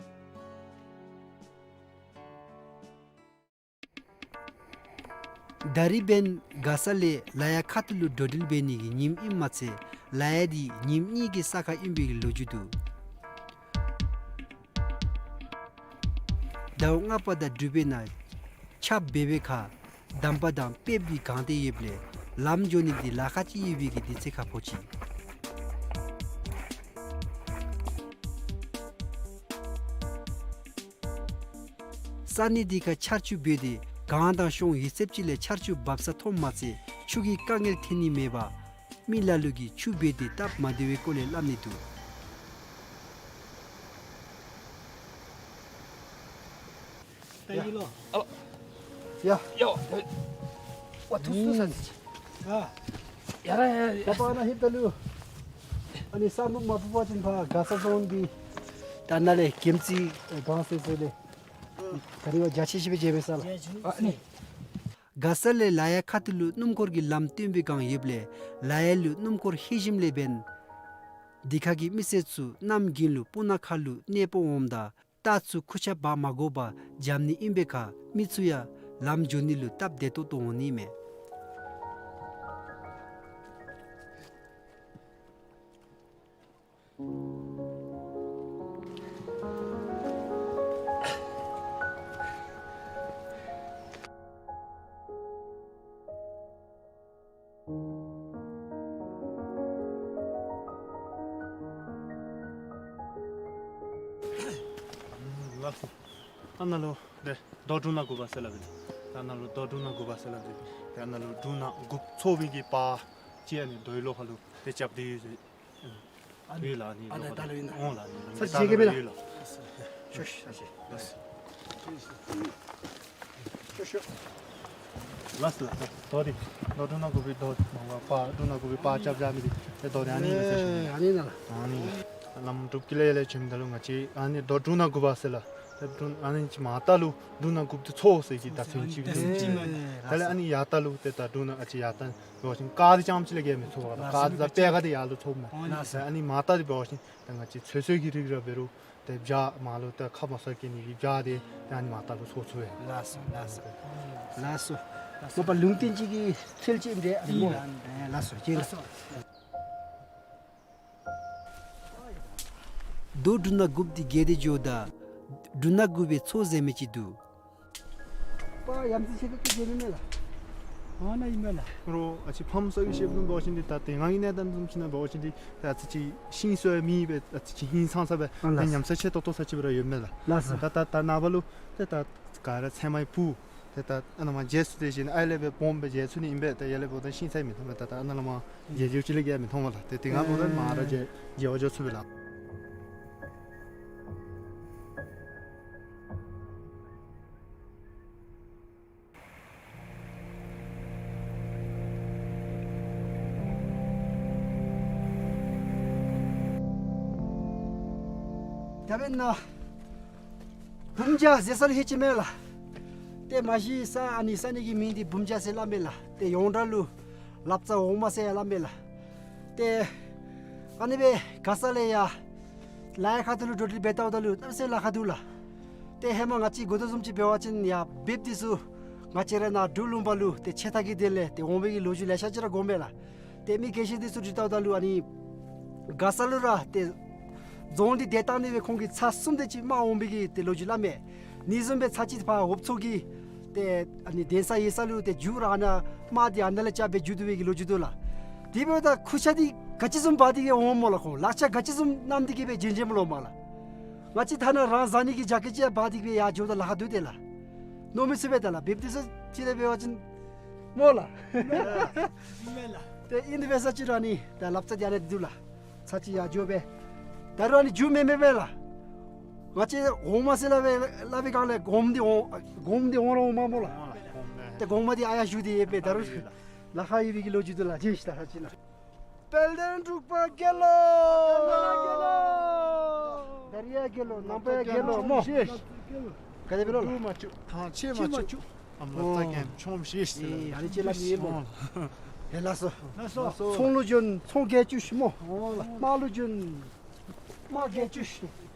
ད་རིས་འབདན་མགར་ས་ལས་ལ་ཡ་ཁ་ཐུག་ལུ་འགྲོ་འགྲུལ་འབད་ནི་གི་ཉིནམ་ཨིནམ་མ་ཚད་ལ་ཡ་འདི་ཉིནམ་གཉིས་ཀྱི་ས་ཁར་ཨིན་པའི་གི་ལོ་རྒྱུས་འདུག། ཟླཝ་ལྔ་པ་དང་དྲུག་པའི་ནང་ཆརཔ་འབེབས་པའི་ཁར་འདམ་པ་དང་སྤེབས་ཀྱིས་གང་སྟེ་ཡོདཔ་ལས་ལམ་འགྱོ་ནི་འདི་ལཱ་ཁག་ཅིག་ཡོད་པའི་གི་དུས་ཚོད་ཁར་ཕོག་ཅི། ས་གནས་འདི་ཁར་ཆར་ཆུ་འབབ་སྟེ་གངས་དང་གཤོང་ཡོད་ཚད་ཅིག་ལས་ཆར་ཆུ་འབབ་ས་མཐོངམ་མ་ཚད་ཆུ་གི་དཀའ་ངལ་འཐོན་ནི་མེད་པར་མི་ལ་ལུ་གིས་ཆུ་འབབ་སྟེ་སྟབས་མ་བདེ་བའི་སྐོར་ལས་སླབ་ནི་འདུག། ད་ཡིན་ལོ། ཨ་ལོ། ཡ། ཡ། ཝ་ཐུགས་སུ་ས་ཅིག། ཨ། ཡ་ར་ཡ། ད་པ་ན་ཧིབ་ད་ལུ། ཨ་ནི་ས་ནུབ་མ་ཕུ་བ་ཅིན་ཕར་མགར་ས་རྫོང་འདི། ད་ནཱ་ལས་གྱིམ་ཚིག་གང་ཟེར་ཟེར་ལས། ད་རིས་བ་རྒྱ་ཆེ་ཤོས་སྦེ་མཇལ་མས་ས་ལགས། ཨ་ནི། མགར་ས་ལས་ལ་ཡ་ཁ་ཐུག་ལུ་སྣུམ་འཁོར་གྱི་ལམ་སྟོན་པའི་སྒང་ཡོདཔ་ལས་ལ་ཡ་ལུ་སྣུམ་འཁོར་ལྷོད་ཞིནམ་ལས་འབདན། འདི་ཁ་གི་མི་སེར་ཚུ་གནམ་དགུན་ལུ་སྤུ་ན་ཁ་ལུ་གནས་སྤོ་འོངམ་ད་རྟ་ཚུ་ཁུར་ཆ་འབག་མ་དགོ་པར་འཇམ་ནི་ཨིན་པའི་ཁར་མི་ཚུ་ཡང་ལམ་འགྱོ་ནི་ལུ་སྟབས་བདེ་ཏོག་ཏོ་འོང་ནི་མས། ཨ་ནཱ་ལུ་ཏེ་རྡོ་འབྲུ་སྣ་དགུ་པ་ཟེར་སླབ་ཨིན། ཨ་ནཱ་ལུ་རྡོ་འབྲུ་སྣ་དགུ་པ་ཟེར་སླབ་ཨིན། ཏེ་ཨ་ནཱ་ལུ་འབྲུ་སྣ་དགུ་འཚོ་བའི་གི་པར་ཅིག་ཨ་ནི་རྡོའི་ལོགས་ཁ་ལུ་ཏེ་རྐྱབ་སྟེ་ཡོད་ཟེར། ཨ་ནི་ཡོད་ལགས། ཨ་ནི་ཨ་ནི་ད་ལོག་ཨིན་ན། འོང་ལགས། ཨ་ནི་ས་ཅིག་ད་ལོག་ཡོད་ལགས། ཤོ་ཤོ་ས་ཅིག། ཤོ་ཤོ། ལགས་སོ་ལགས་སོ། རྡོ་འདི་རྡོ་འབྲུ་སྣ་དགུ་པའི་རྡོ་མ་པར་འབྲུ་སྣ་དགུ་པའི་པར་རྐྱབ་རྐྱབ་མི་འདི་ཏེ་རྡོ་འདི་ཨ་ནི་ཨིན་ཟེར་ཞུ་ནི། ཨ་ནི་ཨིན་ན་ལགས། ཨ་ནི་ལམ་འབྲུག་གི་ལས་ལས་བྱོནམ་ད་ལུ་ང་བཅས་ཨ་ནི་རྡོ་འབྲུ་སྣ་དགུ་པ་ཟེར་ལགས། ཏེ་འབྲུ་ཨ་ནི་ཅིག་མར་ལྟ་ལུ་འབྲུ་སྣ་དགུ་པ་འཚོ་ཟེར་གྱི་ད་ཚུན་ཅིག་ཨ་ནི་ཨིན་ཟེར་ཞུ་ནི། ད་ལས་ཨ་ནི་ཡར་ལྟ་ལུ་ཏེ་ད་འབྲུ་སྣ་ཨ་ཙི་ཡར་ལྟ་འབད་བ་ཅིན་དཀར་འདི་རྐྱངམ་ཅིག་ལས་བརྒལ་མི་ཚུགས་པས། དཀར་འདི་དང་པད་དཀར་འདི་ཡར་ལུ་འཚོཝ་མས། ཨ་ནི་མར་ལྟ་འདི་འབད་བ་ཅིན་ད་ང་བཅས་ཚོད་བསྲེ་གི་རིགས་ར་འབད་རུང་ཏེ་བྱཱ་མར་ལུ་ཏེ་ཁ་མ་གསོ་བཀལ་ནི་གི་བྱཱ་འདི་ཏེ་ཨ་ནི་མར་ལྟ་ལུ་འཚོ་ཚུགས་པས། ལགས་སོ་ལགས་སོ། ལགས་སོ། མ་པ་ལུང་བསྟན་ཅིག་གི་ཚུལ་ཅིག་འདི་ཨ་ནི་སྨོ། ལགས་སོ་ལགས་སོ། རྡོ་འབྲུ་སྣ་དགུ་པ་འདི་བརྒལ་ཏེ་འགྱོཝ་ད་འབྲུ་སྣ་དགུ་པའི་མཚོ་ཟེར་མི་ཅིག་འདུག། པ་ཡ་མཚན་ཆེ་ཏོག་ཏོ་མཇལ་ནི་མས་ལགས། ཨ་ནཱ་ཨིན་མས་ལགས། རོགས་ཨ་ཙི་ཕམ་ས་གི་ཤེས་ལུགས་འབད་བ་ཅིན་འདི་ད་དེ་སྔ་གི་གནས་སྟངས་བཟུམ་ཅིག་ནང་འབད་བ་ཅིན་འདི་ད་ཨ་ཙི་ཅིག་ཤིང་བཟོ་མི་སྦེ་ཨ་ཙི་ཅིག་ཧིང་སངས་ས་སྦེ་ཨ་ལགས། ཉམས་ས་ཆེ་ཏོག་ཏོ་ས་ཅིག་སྦེ་ར་ཡོད་མས་ལགས། ལགས་སོ། ད་ད་ད་ནངས་པ་ལུ་ཏེ་ད་ག་ར་ཚལ་མའི་ཕུ་ཏེ་ད་ཨ་ནཱ་མར་མཇལ་ཚུགས་ཏེ་ཞིནམ་ཨའི་ལས་སྦེ་སྦོམ་སྦེ་མཇལ་ཚུགས་ནི་ཨིན་པས། ད་ཡར་ལས་འབདཝ་ད་ཤིང་ཚལ་མི་མཐོང་མས། ད་ད་ཨ་ནཱ་ལས་མར་མཇལ་རྒྱུ་ཅིག་ལས་བརྒལ་མི་མཐོང་མས་ལགས། ཏེ་དེ་སྒང་འབདཝ་ད་མར་ར་མཇལ་མཇལ་བར་འགྱོ་ཚུགས་པས་ལགས། ད་འབདན་ན་བུམ་རྒྱ་ཟེར་ས་ལུ་ལྷོད་ཅི་མས་ལགས། ཏེ་མ་གཞི་ས་ཨ་ནི་ས་གནས་ཀྱི་མིང་འདི་བུམ་རྒྱ་ཟེར་སླབ་མས་ལགས། ཏེ་ཡོངས་གྲགས་ལུ་ལབ་རྩ་འོག་མ་ཟེར་སླབ་མས་ལགས། ཏེ་ཨ་ནི་སྦེ་ག་ས་ལས་ཡར་ལ་ཡ་ཁ་ཐུག་ལུ་འགྲོ་འགྲུལ་འབད་ལྟཝ་ད་ལུ་གནམ་མེད་ས་མེད་ལཱ་ཁག་འདུག་ལགས། ཏེ་ཧེ་མ་ང་བཅས་གོ་དོ་བཟུམ་ཅིག་འབད་བ་ཅིན་ཡར་འབདཝ་འདི་ཚུ་ང་བཅས་ར་ནཱ་འབྲུག་ལུང་པ་ལུ་ཏེ་ཆེ་ཐག་གི་དོན་ལས་ཏེ་འོང་བའི་གི་ལོ་རྒྱུས་ལེ་ཤ་ཅིག་ར་གོ་མས་ལགས། ཏེ་མི་རྒན་གཞོན་འདི་ཚུ་འདྲི་ལྟཝ་ད་ལུ་ཨ་ནི་ག་ས་ལུ་ར་ཏེ་རྫོང་འདི་བཏོན་གཏང་ནི་སྦེ་ཁོང་གིས་ཚར་གསུམ་དེ་ཅིག་དམག་འོང་བའི་གི་ཏེ་ལོ་རྒྱུས་སླབ་མས། ཨ་ནི་བཟུམ་སྦེ་ཚར་གཅིག་ཕར་འོབ་མཚོ་གི་ཏེ་ཨ་ནི་གདན་ས་ཡོད་ས་ལུ་ཏེ་མཇུག་ར་ཨ་ནཱ་དམག་འདི་ཨ་ནཱ་ལས་རྐྱབ་སྦེ་མཇུག་བསྡུ་བའི་གི་ལོ་རྒྱུས་འདུག་ལགས། དེ་འབདཝ་ད་ཁུར་ཆ་འདི་ག་ཅི་བཟུམ་འབག་སྟེ་གི་འོང་སྨོ་ལགས། ཁོང་ལག་ཆ་ག་ཅི་བཟུམ་བསྣམས་ཏེ་གི་སྦེ་འབྱོན་འབྱོནམ་ལོ་སྨོ་ལགས། ང་བཅས་ཐ་ན་རང་བཟའ་ནི་གི་ཇ་ཀེཊ་ཅིག་འབག་སྟེ་གི་སྦེ་ཡར་འགྱོཝ་ད་ལཱ་ཁག་འདུག་ཏེ་ལགས། མནོ་མི་ཚུགས་པས་ད་ལགས། འབདཝ་འདི་ཚུ་ཅིག་ལས་འབད་བ་ཅིན་སྨོ་ལགས། ཏེ་ཨིན་དེ་འབད་ས་ཅིག་ར་ཨ་ནི་ད་ལབ་རྩ་འདི་ཨ་ནི་འདི་འདུག་ལགས། ཚར་གཅིག་ཡར་འགྱོ་སྦེ་ད་རུང་ཨ་ནི་མཇུག་མེད་མེད་པས་ལགས། ང་བཅས་འོག་མ་ཟེར་སླབ་པའི་སླབ་པའི་སྒང་ལས་གོངམ་འདི་འོང་གོངམ་འདི་འོང་ར་འོང་མས་སྨོ་ལགས། ཏེ་གོངམ་འདི་ཨ་ཡར་བཞུགས་ཏེ་ཡོད་པས། ད་རུང་ལཱ་ཁག་ཡོད་པའི་གི་ལོ་རྒྱུས་འདུག་ལགས། ཅིག་ད་ཚར་གཅིག་ལགས། དཔལ་ལྡན་འབྲུག་པ་རྒྱལ་ལོ། ད་རིས་ཡང་རྒྱལ་ལོ། ནངས་པ་ཡང་རྒྱལ་ལོ་སྨོ། ག་དེ་འབད་རུང་ལགས། ཐང་ཆད་མ་བཅུག། ཨམ་ལ་ཙ་གེན་ཆོམ་ཤེས་ཤེས། ཨེ་ཨ་རེ་ཅིག་ལགས་ཨིན་སྨོ། ཨེ་ལགས་སོ། ལགས་སོ། ཚོང་ལུ་བྱོན་ཚོང་རྒྱལ་བཅུ་ཤེས་སྨོ། དམག་ལུ་བྱོན་དམག་རྒྱལ་བཅུ་ཤེས།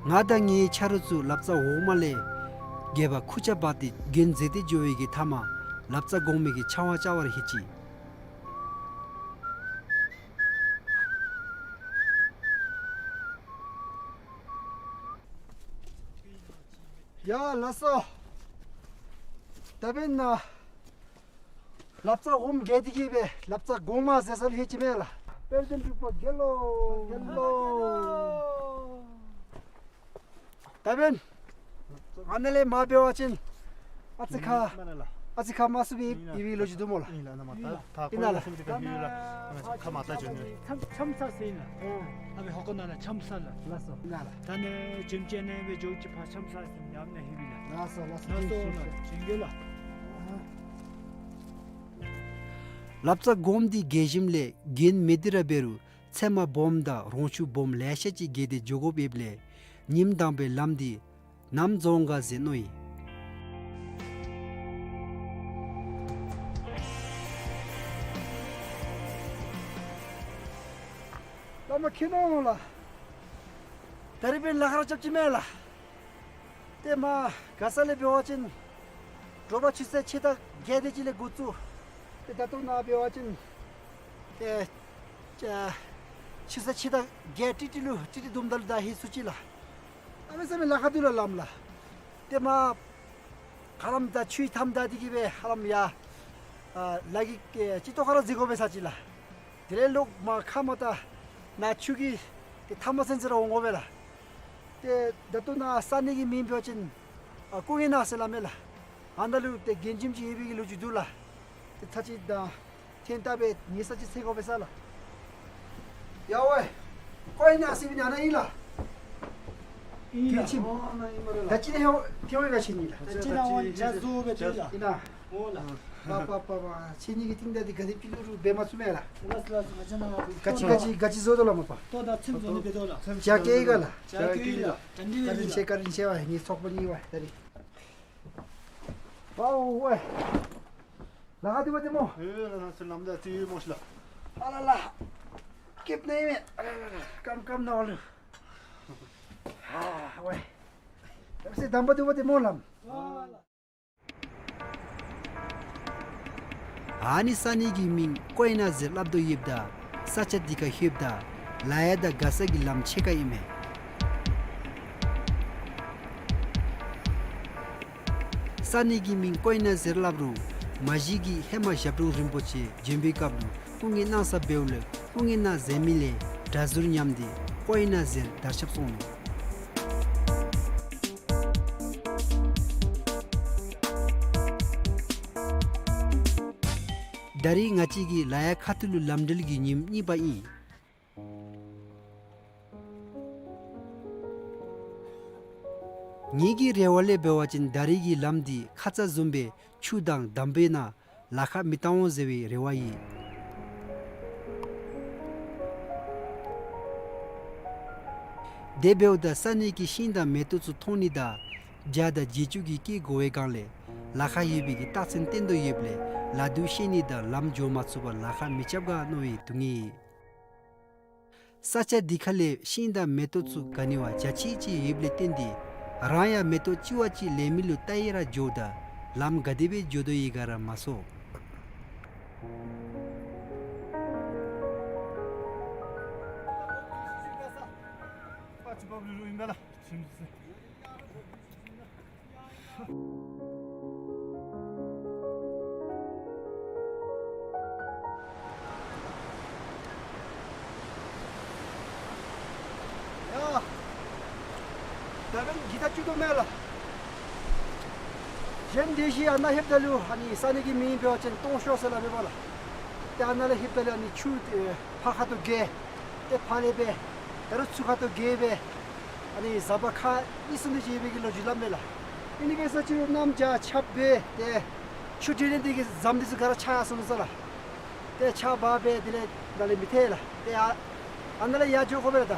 ང་དང་ངེའི་ཆ་རོགས་ཚུ་ལབ་རྩ་འོག་མ་ལས་རྒྱལ་པོ་ཁུར་ཆ་འབག་སྟེ་གྱོན་མཛད་དེ་འགྱོ་བའི་གི་མཐའ་མ་ལབ་རྩ་གོང་མའི་གི་ཕྱག་དབང་བཅར་བར་ལྷོད་ཅི། ཡ་ལགས་སོ། ད་འབདན་ན་ལབ་རྩ་འོགམ་བརྒལ་ཏེ་གི་སྦེ་ལབ་རྩ་གོང་མ་ཟེར་ས་ལུ་ལྷོད་ཅི་མས་ལགས། དཔལ་ལྡན་འབྲུག་པ་རྒྱལ་ལོ། རྒྱལ་ལོ། ད་འབདན་ཨ་ནཱ་ལས་མར་འབད་བ་ཅིན་ཨ་ཙི་ཁ་ཨ་ཙི་ཁ་དམའ་སུ་སྦེ་ཡོད་པའི་ལོ་རྒྱུས་འདུག་སྨོ་ལགས། ཨིན་ལགས། ཨིན་ལགས། ད་ད་ཨིན་ལགས། ཁ་མ་ད་བྱོན་ནི། ཁམས་ཁམས་ས་ཟེར་ཨིན་ལགས། ཨ་སྦེ་ཧོ་ཀོ་ནང་ལུ་ཁམས་ས་ལགས། ལགས་སོ། ཨིན་ལགས། ད་ནི་འཇིམ་ཅན་ནས་སྦེ་འགྱོ་ཅི་ཕར་ཁམས་ས་ཟེར་ཡར་ནཱ་ལྷོད་པས་ལགས། ལགས་སོ་ལགས་སོ། ལགས་སོ་ལགས། བྱོན་གེ་ལགས། ལབ་རྩ་གོང་འདི་བརྒལ་ཞིནམ་ལས་གྱོན་མི་འདི་ར་འབད་རུང་ཚལ་མ་སྦོམ་དང་རོང་ཆུ་སྦོམ་ལེ་ཤ་ཅིག་བརྒལ་ཏེ་འགྱོ་དགོཔ་ཡོདཔ་ལས་ཉིནམ་དང་པའི་ལམ་འདི་ནམ་རྫོགས་ག་ཟེར་མནོ་ཡི། བླ་མ་མཁྱེན་ནོ་ལགས། ད་རིས་འབདན་ལཱ་ཁག་ར་རྐྱབ་ཅི་མས་ལགས། ཏེ་མར་ག་ས་ལས་འབད་བ་ཅིན་དྲོ་པ་ཆུ་ཚོད་ཕྱེད་དང་བརྒྱད་དེ་ཅིག་ལས་འགོ་བཙུགས། ཏེ་ད་ལྟོ་ནཱ་འབད་བ་ཅིན་ཏེ་ཆུ་ཚོད་ཕྱེད་དང་བརྒྱད་ཏིག་ཏིག་ལུ་ཏིག་ཏིག་དུམ་ད་ལུ་ད་ལྷོད་ཚུགས་ཅི་ལགས། གནམ་མེད་ས་མེད་ལཱ་ཁག་འདུག་ལགས་ལམ་ལགས། ཏེ་མར་ཧ་ལམ་ད་ཆུའི་མཐའམ་བདའ་སྟེ་གི་སྦེ་ཧ་ལམ་ཡར་ཨ་ལ་གི་ཨེ་སྤྱི་ཏོག་ཁར་ར་འཛེག་དགོ་པས་ཟེར་ཅི་ལགས། དེ་ལས་ལོག་མར་ཁ་མ་ད་ནཱ་ཆུ་གི་ཏེ་མཐའ་མ་ཚུན་ཚོད་ར་འོང་དགོ་པས་ལགས། ཏེ་ད་ལྟོ་ནཱ་ས་གནས་ཀྱི་མིང་འབད་བ་ཅིན་ཨ་ཀུ་ངེ་ན་ཟེར་སླབ་མས་ལགས། ཨ་ནཱ་ལུ་ཏེ་རྒྱན་འཇིམ་ཅིག་ཡོད་པའི་གི་ལོ་རྒྱུས་འདུག་ལགས། ཏེ་ཚར་གཅིག་ད་ཐེངས་ད་སྦེ་ཉལ་ས་ཅིག་འཚོལ་དགོ་པས་ཟེར་ལགས། ཡ་ཝའེ། ཀོའི་ན་ཟེར་མི་ཨ་ནཱ་ཨིན་ལགས། ཨིན་ལགས། ཨོ་ཨ་ནཱ་ཨིན་མས་ལགས། ད་ཅི་ནཱ་ཧེ་ཐེ་ཝེ་ག་ཆེ་ནི་ལགས། ད་ཅི་ནཱ་ཨོ་ཇ་བཟོ་སྦེ་ཏེ་ལགས། ཨིན་ན། ཨོ་ལགས། པ་པ་པ་པ་ཆེ་ནི་གི་ཏིང་ད་འདི་ག་དེ་ཕྱི་ལུ་རུ་འབད་མ་ཚུགས་མས་ལགས། ལགས་ལགས། ང་བཅས་ནཱ་ག་ཅི་ག་ཅི་ག་ཅི་བཟོ་དོ་ལགས་མ་པ། ཏོ་ད་ཚིམ་བཟོ་ནི་འབད་དོ་ལགས། ཇ་ཀེ་ག་ལགས། ཇ་ཀེ་ལགས། ད་འདི་ལགས། ཆེ་ཀ་རིན་ཆེ་བ་ངེ་ཚོགས་པ་ནི་བ་ད་རིས། ཝའོ་ཝའེ། ལཱ་ཁག་འདུག་པ་ཏེ་སྨོ། ཨེ་ལགས་ལགས་སོ། ལམ་བདའ་སྟེ་ཡོད་སྨོ་ཤི་ལགས། ཨ་ལ་ལ། སྐེདཔ་ནང་ཨིན་མས། ཨ་ལ་ལ་ལ། སྐམ་སྐམ་ནང་ལུ། ཨ་ཝའེ། ཡབ་སྲས་དམ་པ་འདུག་པ་ཏེ་སྨོ་ལམ། ཨ་ནི་ས་གནས་ཀྱི་མིང་ཀོའི་ན་ཟེར་སླབ་དོ་ཡོདཔ་ད་ས་ཆ་འདི་ཁར་ལྷོདཔ་ད་ལ་ཡ་དང་ག་ས་གི་ལམ་ཕྱེད་ཀ་ཨིན་མས། ས་གནས་ཀྱི་མིང་ཀོའི་ན་ཟེར་སླབ་རུང་མ་གཞི་གི་ཧེ་མ་ཞབས་དྲུང་རིན་པོ་ཆེ་བྱོན་པའི་སྐབས་ལུ་སྐུ་ངལ་གནང་ས་འབདཝ་ལས་སྐུ་ངལ་གནང་ཟེར་མི་ལས་གྲྭ་ཟུར་ཉམས་ཏེ་ཀོའི་ན་ཟེར་དར་ཁྱབ་སོང་ནུག། ད་རིས་ང་བཅས་ཀྱི་ལ་ཡ་ཁ་ཐུག་ལུ་ལམ་འགྲུལ་གྱི་ཉིནམ་གཉིས་པ་ཨིན། ངེ་གི་རེ་བ་ལས་འབད་བ་ཅིན་ད་རིས་ཀྱི་ལམ་འདི་ཁ་ཙ་བཟུམ་སྦེ་ཆུ་དང་འདམ་སྦེ་ན་ལ་ཁ་མི་བཏང་འོང་ཟེར་བའི་རེ་བ་ཡོད། དེ་འབདཝ་ད་ས་གནས་ཀྱི་ཤིང་དང་མེ་ཏོག་ཚུ་མཐོང་ནི་དང་བྱ་དང་བྱི་ཅུང་གི་སྐད་གོ་བའི་སྒང་ལས་ལ་ཁ་ཡོད་པའི་གི་རྟགས་མཚན་བསྟན་དོ་ཡོདཔ་ལས་ལ་དུ་ཤེས་ནི་དང་ལམ་འགྱོ་མ་ཚུགས་པར་ལ་ཁ་མི་རྐྱབ་ག་མནོ་བའི་སྡུག་བསྔལ། ས་ཆ་འདི་ཁ་ལས་ཤིང་དང་མེ་ཏོག་ཚུ་ག་ནི་བ་འཇའ་ཆི་ཆི་ཡོདཔ་ལས་བརྟེན་ཏེ་རང་ཡང་མེ་ཏོག་ཅི་བ་ཅིག་ལེན་མི་ལུ་ལྟ་ཡི་ར་འགྱོཝ་ད་ལམ་ག་དེ་སྦེ་འགྱོ་དོ་ཡོད་ག་ར་མ་ཚོར། ཡ། ད་འབདན་གི་ད་ཅིག་དོ་མས་ལགས། གཞན་དེ་བཞིན་ཨ་ནཱ་ལྷོདཔ་ད་ལུ་ཨ་ནི་ས་གནས་ཀྱི་མིང་འབད་བ་ཅིན་སྟོང་ཤོག་ཟེར་སླབ་མས་པ་ལགས། ཏེ་ཨ་ནཱ་ལས་ལྷོདཔ་ད་ལུ་ཨ་ནི་ཆུ་ཏེ་ཕར་ཁ་ཐུག་བརྒལ། ཏེ་ཕར་ལས་འབད། ད་རུང་ཚུར་ཁ་ཐུག་བརྒལ་འབད། ཨ་ནི་ཟམ་པ་ཁག་གཉིས་གསུམ་དེ་ཅིག་ཡོད་པའི་གི་ལོ་རྒྱུས་སླབ་མས་ལགས། ཨ་ནི་འབད་ས་ཅིག་གནམ་བྱཱར་ཆརཔ་འབད་དེ་ཆུ་འདྲེན་ནི་དེ་གིས་ཟམ་དེ་ཚུ་ག་ར་ཆག་ཡར་སོང་ནུག་ཟེར་ལགས། ཏེ་ཆརཔ་འབར་འབད་དེ་ལས་ནཱ་ལས་མི་ཐལ་ལགས། ཏེ་ཨ་ཨ་ནཱ་ལས་ཡར་འགྱོ་དགོ་པས་ལགས། ད་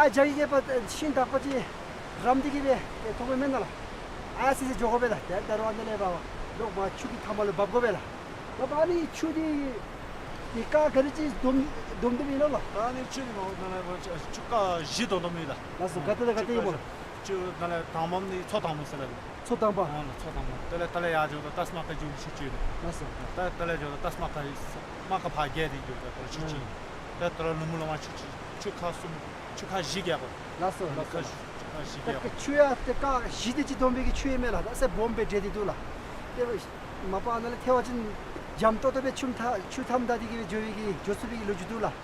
ཨ་བྱཱར་གྱི་རྐྱབ་པ་ཤིང་དག་པ་ཅིག་རམ་སྟེ་གི་སྦེ་ཏེ་མཐོང་མས་མེན་ན་ལགས། ཨ་ཙི་ཙི་འགྱོ་དགོ་པས་ལགས། ཏེ་ད་རུང་ཨ་ནཱ་ལས་འབག་འབག་ལོག་མར་ཆུ་གི་མཐའ་མ་ལུ་འབབ་དགོ་པས་ལགས། ལགས་པ། ཨ་ནི་ཆུ་འདི་འདི་རྐ་ག་དེ་ཅིག་སྡོམ་སྡོམ་སྡོདཔ་ཨིན་ལོ་ལགས། ད་ཨ་ནི་ཆུ་འདི་མ་པ་ནཱ་ལས་ཆུ་རྐ་བཞི་སྡོམ་སྡོདཔ་ཨིན་ལགས། ལགས་སོ། ག་ཏེ་ལས་ག་ཏེ་ཨིན་མོ་ལགས། ཆུ་ནཱ་ལས་དང་པམ་འདི་མཚོ་དང་པོ་ཟེར་སླབ་ཨིན། མཚོ་དང་པ། ཨོ་ལགས། མཚོ་དང་པོ། དེ་ལས་དེ་ལས་ཡར་འགྱོཝ་ད་ཏཱས་མ་ཀ་འགྱོ་མི་ཆུ་ཅིག་ཨིན། ལགས་སོ། ད་དེ་ལས་འགྱོཝ་ད་ཏཱས་མ་ཀ་མ་ཀ་ཕར་བརྒལ་ཏེ་འགྱོཝ་ད་ཁོ་ར་ཆུ་ཅིག་ཨིན། ཨ་ད་དེ་ལས་ལུ་མུ་ལུ་མ་ཆུ་ཅིག་ཆུ་རྐ་གསུམ་ཆུ་རྐ་བཞི་བརྒལ་དགོ། ལགས་སོ། ལགས་སོ། ཆུ་རྐ་བཞི་བརྒལ་དགོ། ད་ཆུ་ཡང་ཏེ་རྐ་བཞི་དེ་ཅིག་སྡོམ་པའི་གི་ཆུ་ཨིན་མས་ལགས། ད་ས་སྦོམ་སྦེ་འདྲེས་ཏེ་འདུག་ལགས། ཏེ་མ་པ་ནཱ་ལས་ཐལ་བ་ཅིན་འཇམ་ཏོག་ཏོ་སྦེ་ཆུ་མཐའ་ཆུ་མཐའམ་བདའ་སྟེ་གི་སྦེ་འགྱོ་བའི་གི་འགྱོ་ཚུགས་པའི་གི་ལོ་རྒྱུས་འདུག་ལགས།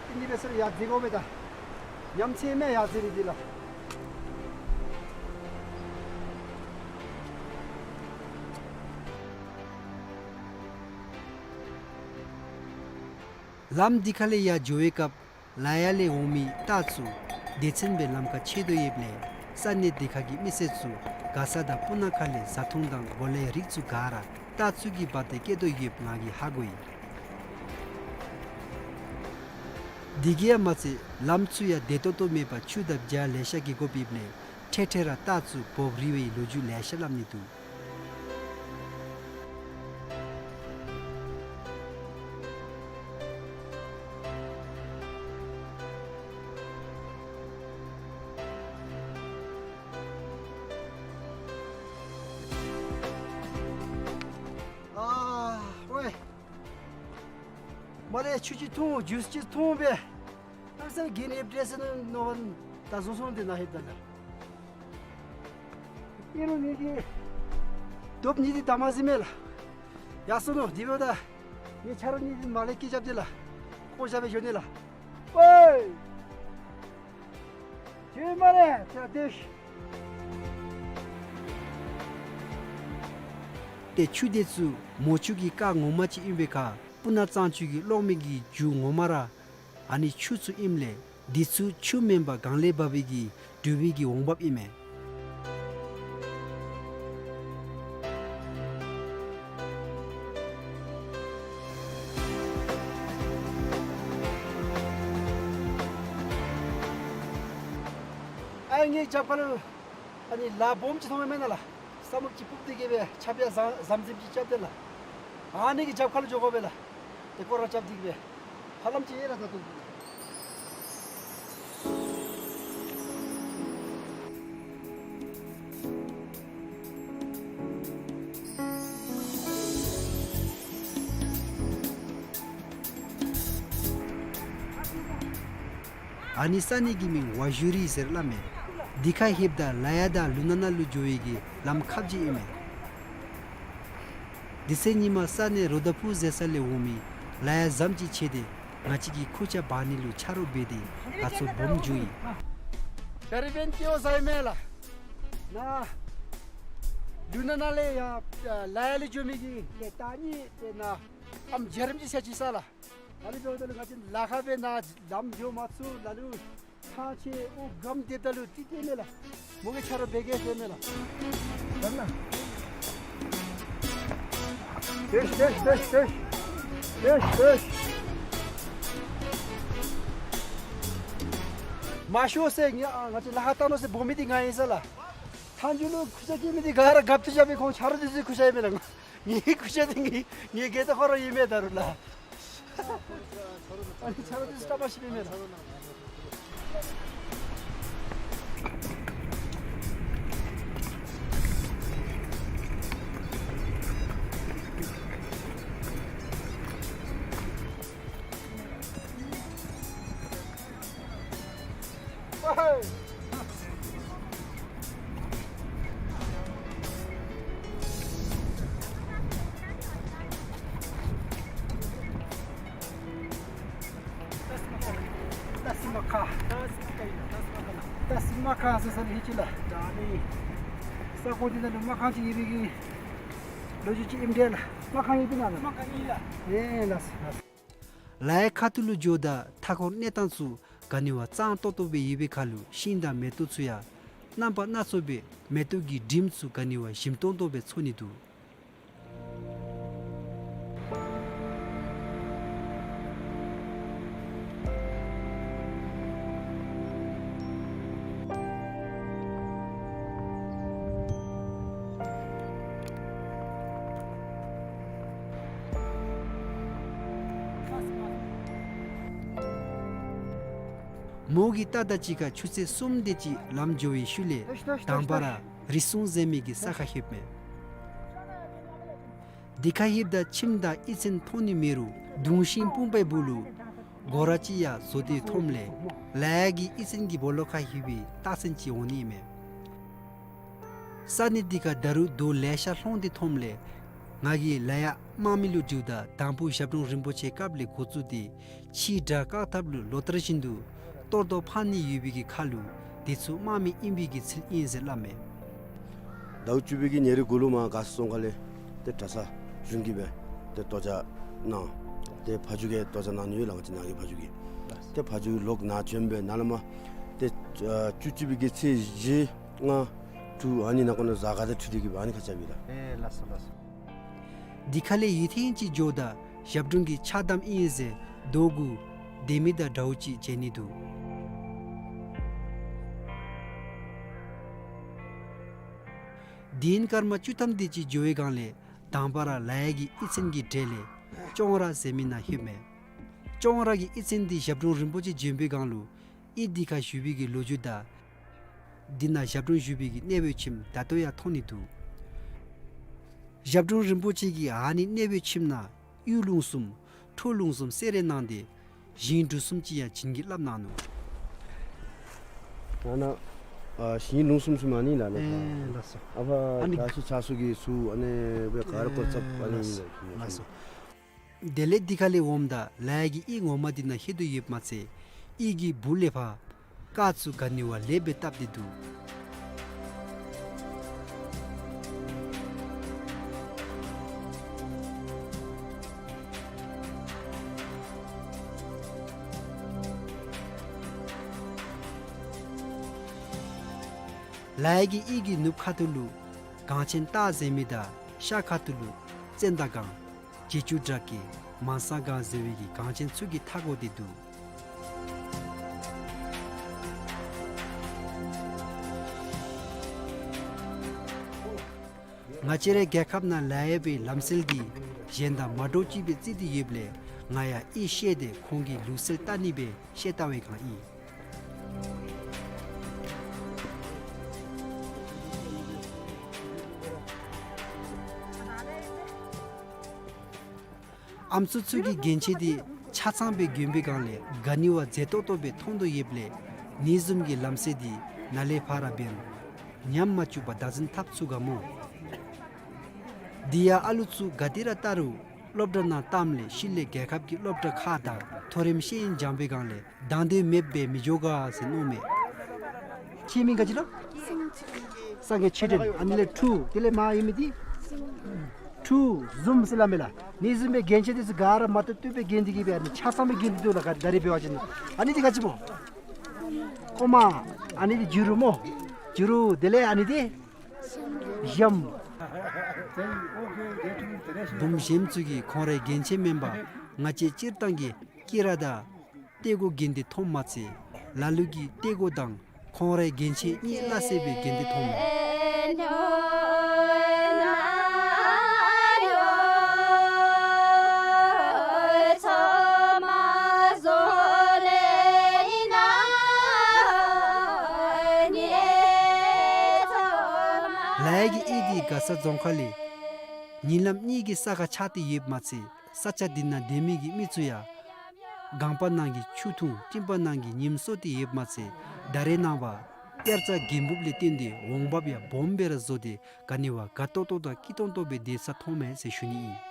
ཨིན་ཏེ་འབད་ས་རུང་ཡར་འཛེག་དགོ་པས་ད། ཉམས་ཆེ་མས་ཡར་འཛེག་ནི་འདི་ལགས། ལམ་འདི་ཁ་ལས་ཡར་འགྱོ་བའི་སྐབས་ལ་ཡ་ལས་འོང་མི་སྟག་ཚུ་སྡེ་ཚན་སྦེ་ལམ་ཁར་ཆས་དོ་ཡོདཔ་ལས་ས་གནས་དེ་ཁ་གི་མི་སེར་ཚུ་མགར་ས་དང་སྤུ་ན་ཁ་ལས་བཟའ་འཐུང་དང་གོ་ལའི་རིགས་ཚུ་ག་ར་སྟག་ཚུ་གིས་འབག་སྟེ་སྐྱེལ་དོ་ཡོདཔ་ང་གིས་ཧ་གོ་ཡི། དེ་གིས་ཡང་མ་ཚད་ལམ་ཚུ་ཡང་བདེ་ཏོག་ཏོ་མེད་པར་ཆུ་དང་བྱཱར་ལེ་ཤ་གི་དགོཔ་ཨིནམ་ལས་འཕྲལ་འཕྲལ་ར་སྟག་ཚུ་བོག་རིལ་བའི་ལོ་རྒྱུས་ལེ་ཤ་སླབ་ནི་འདུག། ཨ་ཝའི། མར་ལས་ཆུ་ཅིག་འཐུང་ཇུས་ཅིག་འཐུང་སྦེ། ཨ་ཙི་གི་ནི་ཨེབ་ཌེ་སི་ནོ་ནོ་ཝན་ད་བཟུང་སོང་། དེ་ནང་ལྷོདཔ་ད་ལགས། ཨིན་རུང་ངེ་གི་དོབ་གཉིས་འདི་དམར་ཟེར་མས་ལགས། ཡར་སོང་ནུག། དེ་འབདཝ་ད་ངེའི་ཆ་རོགས་གཉིས་འདི་མར་ལས་སྐད་རྐྱབ་སྟེ་ལགས། ཁོང་བཞག་སྦེ་འགྱོ་ནི་ལགས། ཝའི། ཇུ་མ་རེ་ཏེ་དེ་ཤི། ཏེ་ཆུ་དེ་ཚུ་མོ་ཆུ་གི་རྐ་ངོ་མ་ཅིག་ཨིན་པའི་ཁར་སྤུ་ན་གཙང་ཆུ་གིས་སློག་མི་གི་རྒྱུ་ངོ་མ་ར་ཨ་ནི་ཆུ་ཚུ་ཨིནམ་ལས་འདི་ཚུ་ཆུ་མེན་པར་གངས་ལས་འབབ་པའི་གི་འགྲུལ་པའི་གི་འོང་འབབ་ཨིན་མས། ཨ་ངེའི་རྒྱབ་ཁ་ལུ་ཨ་ནི་ལ་སྦོམ་ཅིག་མཐོང་མས་མེན་ན་ལགས། ས་སྨུག་ཅིག་སྤུབས་ཏེ་གི་སྦེ་ཆརཔ་ཡང་ཟམ་ཟམ་ཟིམ་ཅིག་རྐྱབ་སྟེ་ལགས། ཨ་ནི་གི་རྒྱབ་ཁ་ལུ་འགྱོ་དགོ་པས་ལགས། ཏེ་སྐོར་ར་རྐྱབ་སྟེ་གི་སྦེ་ཧ་ལམ་ཅིག་ཡལ་ར་ད་འདུག། ཨ་ནི་ས་གནས་ཀྱི་མིང་ཝ་ཞུ་རི་ཟེར་སླབ་མས། འདི་ཁར་ལྷོདཔ་ད་ལ་ཡ་དང་ལུ་ན་ན་ལུ་འགྱོ་བའི་གི་ལམ་ཁབ་ཅིག་ཨིན་མས། དེ་ཚེ་ཉིན་མ་ས་གནས་རོ་དྷ་པུར་ཟེར་ས་ལས་འོང་མི་ལ་ཡ་ཟམ་ཅིག་ཆས་ཏེ་ང་བཅས་ཀྱི་ཁུར་ཆ་འབག་ནི་ལུ་ཆ་རོགས་འབད་དེ་དགའ་ཚོར་སྦོམ་བྱུང་ཡི། ད་རིས་འབདན་སྐྱེ་བ་བཟང་ཡི་མས་ལགས། ནཱ་ལུ་ན་ན་ལས་ཡར་ལ་ཡ་ལུ་འགྱོ་མི་གི་ཏེ་ད་ནི་ཏེ་ནཱ་ཨམ་འཇའ་རིསམོ་ཅིག་ཟེར་ཅི་ས་ལགས། ད་རིས་འབདཝ་ད་ལུ་ང་བཅས་ལ་ཁ་སྦེ་ནཱ་ལམ་འགྱོ་མ་ཚུགས། ལ་ལུ་ ཨ་ཅེ་ཨོ་སྒམ་དེ་ད་ལུ་ཏི་ཏེ་མེ་ལ། མོ་གི་ཆ་རོགས་འབད་གེ་ཟེར་མེ་ལ། ད་ན། ཏེཤ་ཏེཤ་ཏེཤ་ཏེཤ། ཏེཤ་ཏེཤ། མ་ཤོར་ཟེར་ང་ང་བཅས་ལ་ཧ་ལྟ་ནོ་ཟེར་འབོ་མི་འདི་ང་ཨིན་ས་ལ། མཐའ་མཇུག་ལུ་ཁུར་ཆ་སྐྱེ་མི་འདི་ག་ར་རྒཔོ་འདི་རྐྱབ་པའི་ཁོང་ཆ་རོགས་འདི་ཚུ་ཁུར་ཆ་ཨིན་མེ་ལ། ང་ངེའི་ཁུར་ཆ་འདི་ངེའི་ངེའི་གེ་ཏོ་ཁོ་ར་ཨིན་མེ་ད་རུང་ལ། ཨ་ནི་ཆ་རོགས་འདི་ཚུ་ཀྲ་པ་ཤི་པའི་མེ་ལ། ཏ་སི་མ་ཁ། ཏ་སི་མ་ཁ་ཟེར་ས་ལུ་ཧེ་ཅི་ལ། ད་ནི་ས་གོ་འདི་ནང་ལུ་མ་ཁང་ཅིག་ཡོད་པའི་གི་ལོ་རྒྱུས་ཅིག་ཨིནམ་འདྲས་ལ། མ་ཁང་ཡོད་པའི་ནང་ལུ། མ་ཁང་ཡོད་ལ། ཨེ་ལགས་སོ་ལགས་སོ། ལ་ཡའི་ཁ་ཐུག་ལུ་འགྱོཝ་ད་མཐའ་འཁོར་གནས་སྟངས་ཚུ་ག་ནི་བ་གཙང་ཏོག་ཏོ་སྦེ་ཡོད་པའི་ཁར་ལུ་ཤིང་དང་མེ་ཏོག་ཚུ་ཡང་རྣམ་པ་སྣ་ཚོགས་སྦེ་མེ་ཏོག་གི་དྲིམ་ཚུ་ག་ནི་བ་ཞིམ་ཏོང་ཏོ་སྦེ་ཚོར་ནི་འདུག། མོ་གིས་ལྟ་ད་ཅི་ཁར་ཆུ་ཚོད་གསུམ་དེ་ཅིག་ལམ་འགྱོ་བའི་ཤུལ་ལས་དང་པ་ར་རི་སྲུང་ཟེར་མི་གི་ས་ཁར་ལྷོདཔ་མས། དེ་ཁར་ལྷོདཔ་ད་ཁྱིམ་དང་གཡུས་ཚན་མཐོང་ནི་མེད་རུང་གདུང་ཤིང་སྤུངས་པའི་སྦུག་ལུ་སྒོ་ར་ཅིག་ཡང་བཟོ་སྟེ་མཐོངམ་ལས་ལ་ཡ་གི་གཡུས་ཚན་གྱི་སྦོ་ལོགས་ཁར་ལྷོད་པའི་རྟགས་མཚན་ཅིག་འོང་ནི་མས། ས་གནས་འདི་ཁར་ད་རུང་རྡོ་ལེ་ཤ་ལྷུང་སྟེ་མཐོངམ་ལས་ང་གིས་ལ་ཡ་དམག་མི་ལུ་དྲིཝ་ད་དང་ཕུ་ཞབས་དྲུང་རིན་པོ་ཆེ་སྐབས་ལས་འགོ་བཙུགས་ཏེ་ཕྱིའི་དགྲ་བཀག་ཐབས་ལུ་ལོ་ལྟར་བཞིན་དུ་གཏོར་བཟློག་འཕང་ནི་ཡོད་པའི་གི་ཁར་ལུ་དེ་ཚུ་དམག་མི་ཨིན་པའི་གི་ཚུལ་ཨིན་ཟེར་སླབ་མས། ཟླཝ་བཅུ་པའི་གི་ཉེར་དགུ་ལུ་མར་མགར་ས་རྫོང་ཁག་ལས་ཏེ་གྲྭ་ཚང་གཞུང་གིས་སྦེ་ཏེ་གཏོར་རྒྱག་གནང་། ཏེ་ཕ་ཇོ་གིས་གཏོར་རྒྱག་གནང་ནི་ཡོད་ལགས། ང་བཅས་ནཱ་གི་ཕ་ཇོ་གིས། ཏེ་ཕ་ཇོ་ལོག་ནཱ་བྱོན་སྦེ་ནཱ་ལས་མར་ཏེ་ཨ་བཅུ་གཅིག་པའི་གི་ཚེས་བཞི་ལྔ་དྲུག་ཨ་ནི་ནང་འཁོད་ནང་གཟའ་སྐར་དང་འཁྲིལ་ཏེ་གིས་སྦེ་ཨ་ནི་ཁར་རྐྱབ་ཡི་ལགས། ཨེ་ལགས་སོ་ལགས་སོ། དེ་ཁ་ལས་ཡུན་ཐུང་ཅིག་འགྱོཝ་ད་ཞབས་དྲུང་གི་ཕྱག་དམ་ཨིན་ཟེར་རྡོ་གུ་ལྡེ་མིག་དང་འདྲཝ་ཅིག་མཇལ་ནི་འདུག། དེ་ཡང་སྐར་མ་བཅུ་ཐམ་དེ་ཅིག་འགྱོ་བའི་སྒང་ལས་དང་པ་ར་ལ་ཡ་གི་གཡུས་ཚན་གྱི་གྲས་ལས་ལྕོང་ར་ཟེར་མི་ནང་ལྷོདཔ་མས། ལྕོང་ར་གི་གཡུས་ཚན་འདི་ཞབས་དྲུང་རིན་པོ་ཆེ་བྱོན་པའི་སྒང་ལུ་གཡུས་འདི་ཁར་བཞུགས་པའི་གི་ལོ་རྒྱུས་དང་འདི་ནང་ཞབས་དྲུང་བཞུགས་པའི་གི་གནས་པའི་ཁྱིམ་ད་ལྟོ་ཡང་མཐོང་ནི་འདུག། ཞབས་དྲུང་རིན་པོ་ཆེ་གིས་ཨ་ནི་གནས་པའི་ཁྱིམ་ནང་གཡུ་ལུང་གསུམ་ཁྲོ་ལུང་གསུམ་གསེར་རས་གནང་སྟེ་ཞིང་འབྲུ་གསུམ་ཅིག་ཡང་བྱིན་གྱིས་བརླབས་གནང་ནུག། ཨ་ནཱ་ཨ་ཞིང་ལུང་གསུམ་ཟེར་མི་ཨ་ནི་ལགས་ལགས། ཨེ་ལགས་སོ། ཨ་ཕར་ཨ་ནི་ད་ཤི་ཆ་སོ་གི་ཚུ་ཨ་ནི་སྦེ་ག་ར་བཀོད་ཚབ་ཨ་ནི་ཨིན་ལགས་སོ། དེ་ལས་དེ་ཁ་ལས་འོངམ་ད་ལ་ཡ་གི་གཡུས་ངོ་མ་འདི་ནང་ལྷོད་དོ་ཡོདཔ་མ་ཚད་གཡུས་ཀྱི་སྦུག་ལས་ཕར་དཀར་ཚུ་ག་ནི་བ་ལེགས་སྦེ་བཏབ་སྟེ་འདུག། ལ་ཡ་གི་གཡུས་ཀྱི་ནུབ་ཁ་ཐུག་ལུ་གངས་ཆེན་སྟག་ཟེར་མི་དང་ཤར་ཁ་ཐུག་ལུ་ཙན་དན་སྒང་བྱི་ཅུང་བྲག་གི་མང་སང་སྒང་ཟེར་བའི་གི་གངས་ཆེན་ཚུ་གིས་མཐའ་བསྐོར་ཏེ་འདུག། ང་བཅས་རའི་རྒྱལ་ཁབ་ནང་ལ་ཡ་སྦེ་ལམ་སྲོལ་འདི་གཞན་དང་མ་འདྲཝ་ཅིག་སྦེ་བརྩིས་ཏེ་ཡོདཔ་ལས་ང་ཡང་གཡུས་བཤལ་ཏེ་ཁོང་གི་ལུགས་སྲོལ་བལྟ་ནི་སྦེ་བཤལ་བལྟ་བའི་སྒང་ཨིན། ཨམ་སྲུ་ཚུ་གིས་རྒྱན་ཆ་འདི་ཆ་ཚང་སྦེ་གྱོན་པའི་སྒང་ལས་ག་ནི་བ་མཛེས་ཏོག་ཏོ་སྦེ་མཐོང་དོ་ཡོདཔ་ལས་ནི་བཟུམ་གྱི་ལམ་སྲོལ་འདི་ནཱ་ལས་ཕར་ར་འབད་རུང་ཉམས་མ་བཅུག་པར་བདག་འཛིན་འཐབ་ཚུགས་ག་སྨོ། དེ་ཡང་ཨ་ལུ་ཚུ་ག་ཏེ་ར་བལྟ་རུང་སློབ་གྲྭ་ནང་བཏངམ་ལས་ཤུལ་ལས་རྒྱལ་ཁབ་ཀྱི་སློབ་གྲྭ་ཁག་དང་མཐོ་རིམ་ཤེས་ཡོན་སྦྱང་པའི་སྒང་ལས་དང་འདོད་མེདཔ་སྦེ་མི་འགྱོ་ག་ཟེར་མནོཝ་མས། ཁྱོད་མིང་ག་ཅི་ལོ། སངས་རྒྱས་ཆོས་སྒྲོན། ཨ་ནི་ལས་ཁྲུ་དེ་ལས་མར་ཡོད་མི་འདི་ཁྲུ་བཟུམ་ཟེར་སླབ་མས་ལགས། ནི་བཟུམ་སྦེ་རྒྱན་ཆ་འདི་ཚུ་ག་ར་མ་བཏུབ་བཏུབ་སྦེ་གྱོན་ཏེ་གིས་སྦེ་ཨ་ནི་ཆ་ཚང་སྦེ་གྱོན་ཏེ་འདུག་ལགས། ག་ད་རིས་འབད་བ་ཅིན་ཨ་ནི་འདི་ག་ཅི་སྨོ། ཀོ་མ་ཨ་ནི་འདི་བྱུ་རུ་སྨོ། བྱུ་རུ་དེ་ལས་ཨ་ནི་འདི་ཞྭམོ། བུམོ་ཞྭམོ་ཚུ་གིས་ཁོང་རའི་རྒྱན་ཆས་མེན་པར་ང་བཅས་སྤྱིར་བཏང་གི་སྐེ་རགས་དང་ཏེ་སྒོ་གྱོན་ཏེ་མཐོངམ་མ་ཚད་ལ་ལུ་གིས་ཏེ་སྒོ་དང་ཁོང་རའི་རྒྱན་ཆས་གཉིས་སླ་བསྲེ་སྦེ་གྱོན་ཏེ་མཐོངམ་མས། ལ་ཡ་གི་གཡུས་འདི་མགར་ས་རྫོང་ཁག་ལས་ཉིན་ལམ་གཉིས་ཀྱི་ས་ཁར་ཆགས་ཏེ་ཡོདཔ་མ་ཚད་ས་ཆ་འདི་ནང་སྡོད་མི་གི་མི་ཚུ་ཡང་སྒང་པ་ནང་གི་ཆུ་འཐུང་སྤྲིན་པ་ནང་གི་ཉིམ་གསོ་སྟེ་ཡོདཔ་མ་ཚད་ད་རེས་ནངས་པ་གཡུར་ཟ་རྒྱན་སྦུབ་ལས་བརྟེན་ཏེ་འོང་འབབ་ཡང་སྦོམ་སྦེ་ར་བཟོ་སྟེ་ག་ནི་བ་དགའ་ཏོག་ཏོ་དང་སྐྱིད་ཏོང་ཏོ་སྦེ་སྡོད་ས་མཐོངམ་མས་ཟེར་ཞུ་ནི་ཨིན།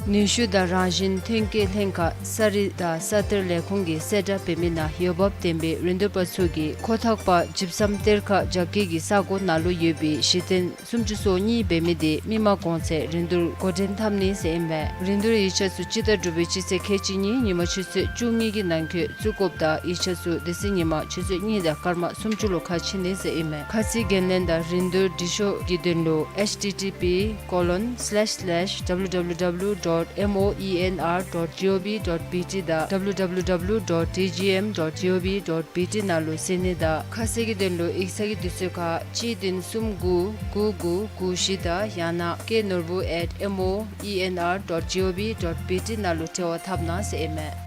ནུས་ཤུགས་དང་རང་བཞིན་ཐོན་སྐྱེད་ལྷན་ཁག་ས་རིག་དང་ས་གཏེར་ལས་ཁུངས་ཀྱིས་གསལ་བསྒྲགས་འབད་མི་ནང་འོས་འབབ་ལྡན་པའི་རིན་བསྡུར་པ་ཚུ་གིས་ཁོ་ཐག་པ་ཇིབ་སམ་གཏེར་ཁ་རྒྱབ་འགལ་གྱི་ས་གོ་ནང་ལུ་ཡོད་པའི་གཞི་རྟེན་སུམ་ཅུ་སོ་གཉིས་འབད་མི་དེ་མི་མང་གོང་ཚད་རིན་བསྡུར་འགོ་འདྲེན་འཐབ་ནི་ཟེར་ཨིན་པས། རིན་བསྡུར་ཡིག་ཆ་ཚུ་སྤྱི་ཟླ་དྲུག་པའི་སྤྱི་ཚེས་ཁལ་གཅིག་གཉིས་ཉིན་མ་ཆུ་ཚོད་བཅུ་གཉིས་ཀྱི་ནང་འཁོད་བཙུགས་དགོཔ་དང་ཡིག་ཆ་ཚུ་དེ་ཚེ་ཉིན་མ་ཆུ་ཚོད་གཉིས་དང་སྐར་མ་སུམ་ཅུ་ལུ་ཁ་ཕྱེ་ནི་ཟེར་ཨིན་མས། ཁ་གསལ་འགན་ལེན་དང་རིན་བསྡུར་འབྲི་ཤོག་གི་དོན་ལུ་H T T P colon slash slash W W W dot M O E N R dot G O V dot B T དང་W W W dot D G M dot G O V dot B T ནང་ལུ་གཟིགས་ནི་དང་ཁ་གསལ་གྱི་དོན་ལུ་ཡིག་ཚང་གི་དུས་ཚོད་ཁར་གཅིག་བདུན་གསུམ་དགུ་དགུ་དགུ་དགུ་བཞི་དང་ཡང་ན་K Norbu at M O E N R dot G O V dot B T ནང་ལུ་འབྲེལ་བ་འཐབ་གནང་ཟེར་ཨིན་མས།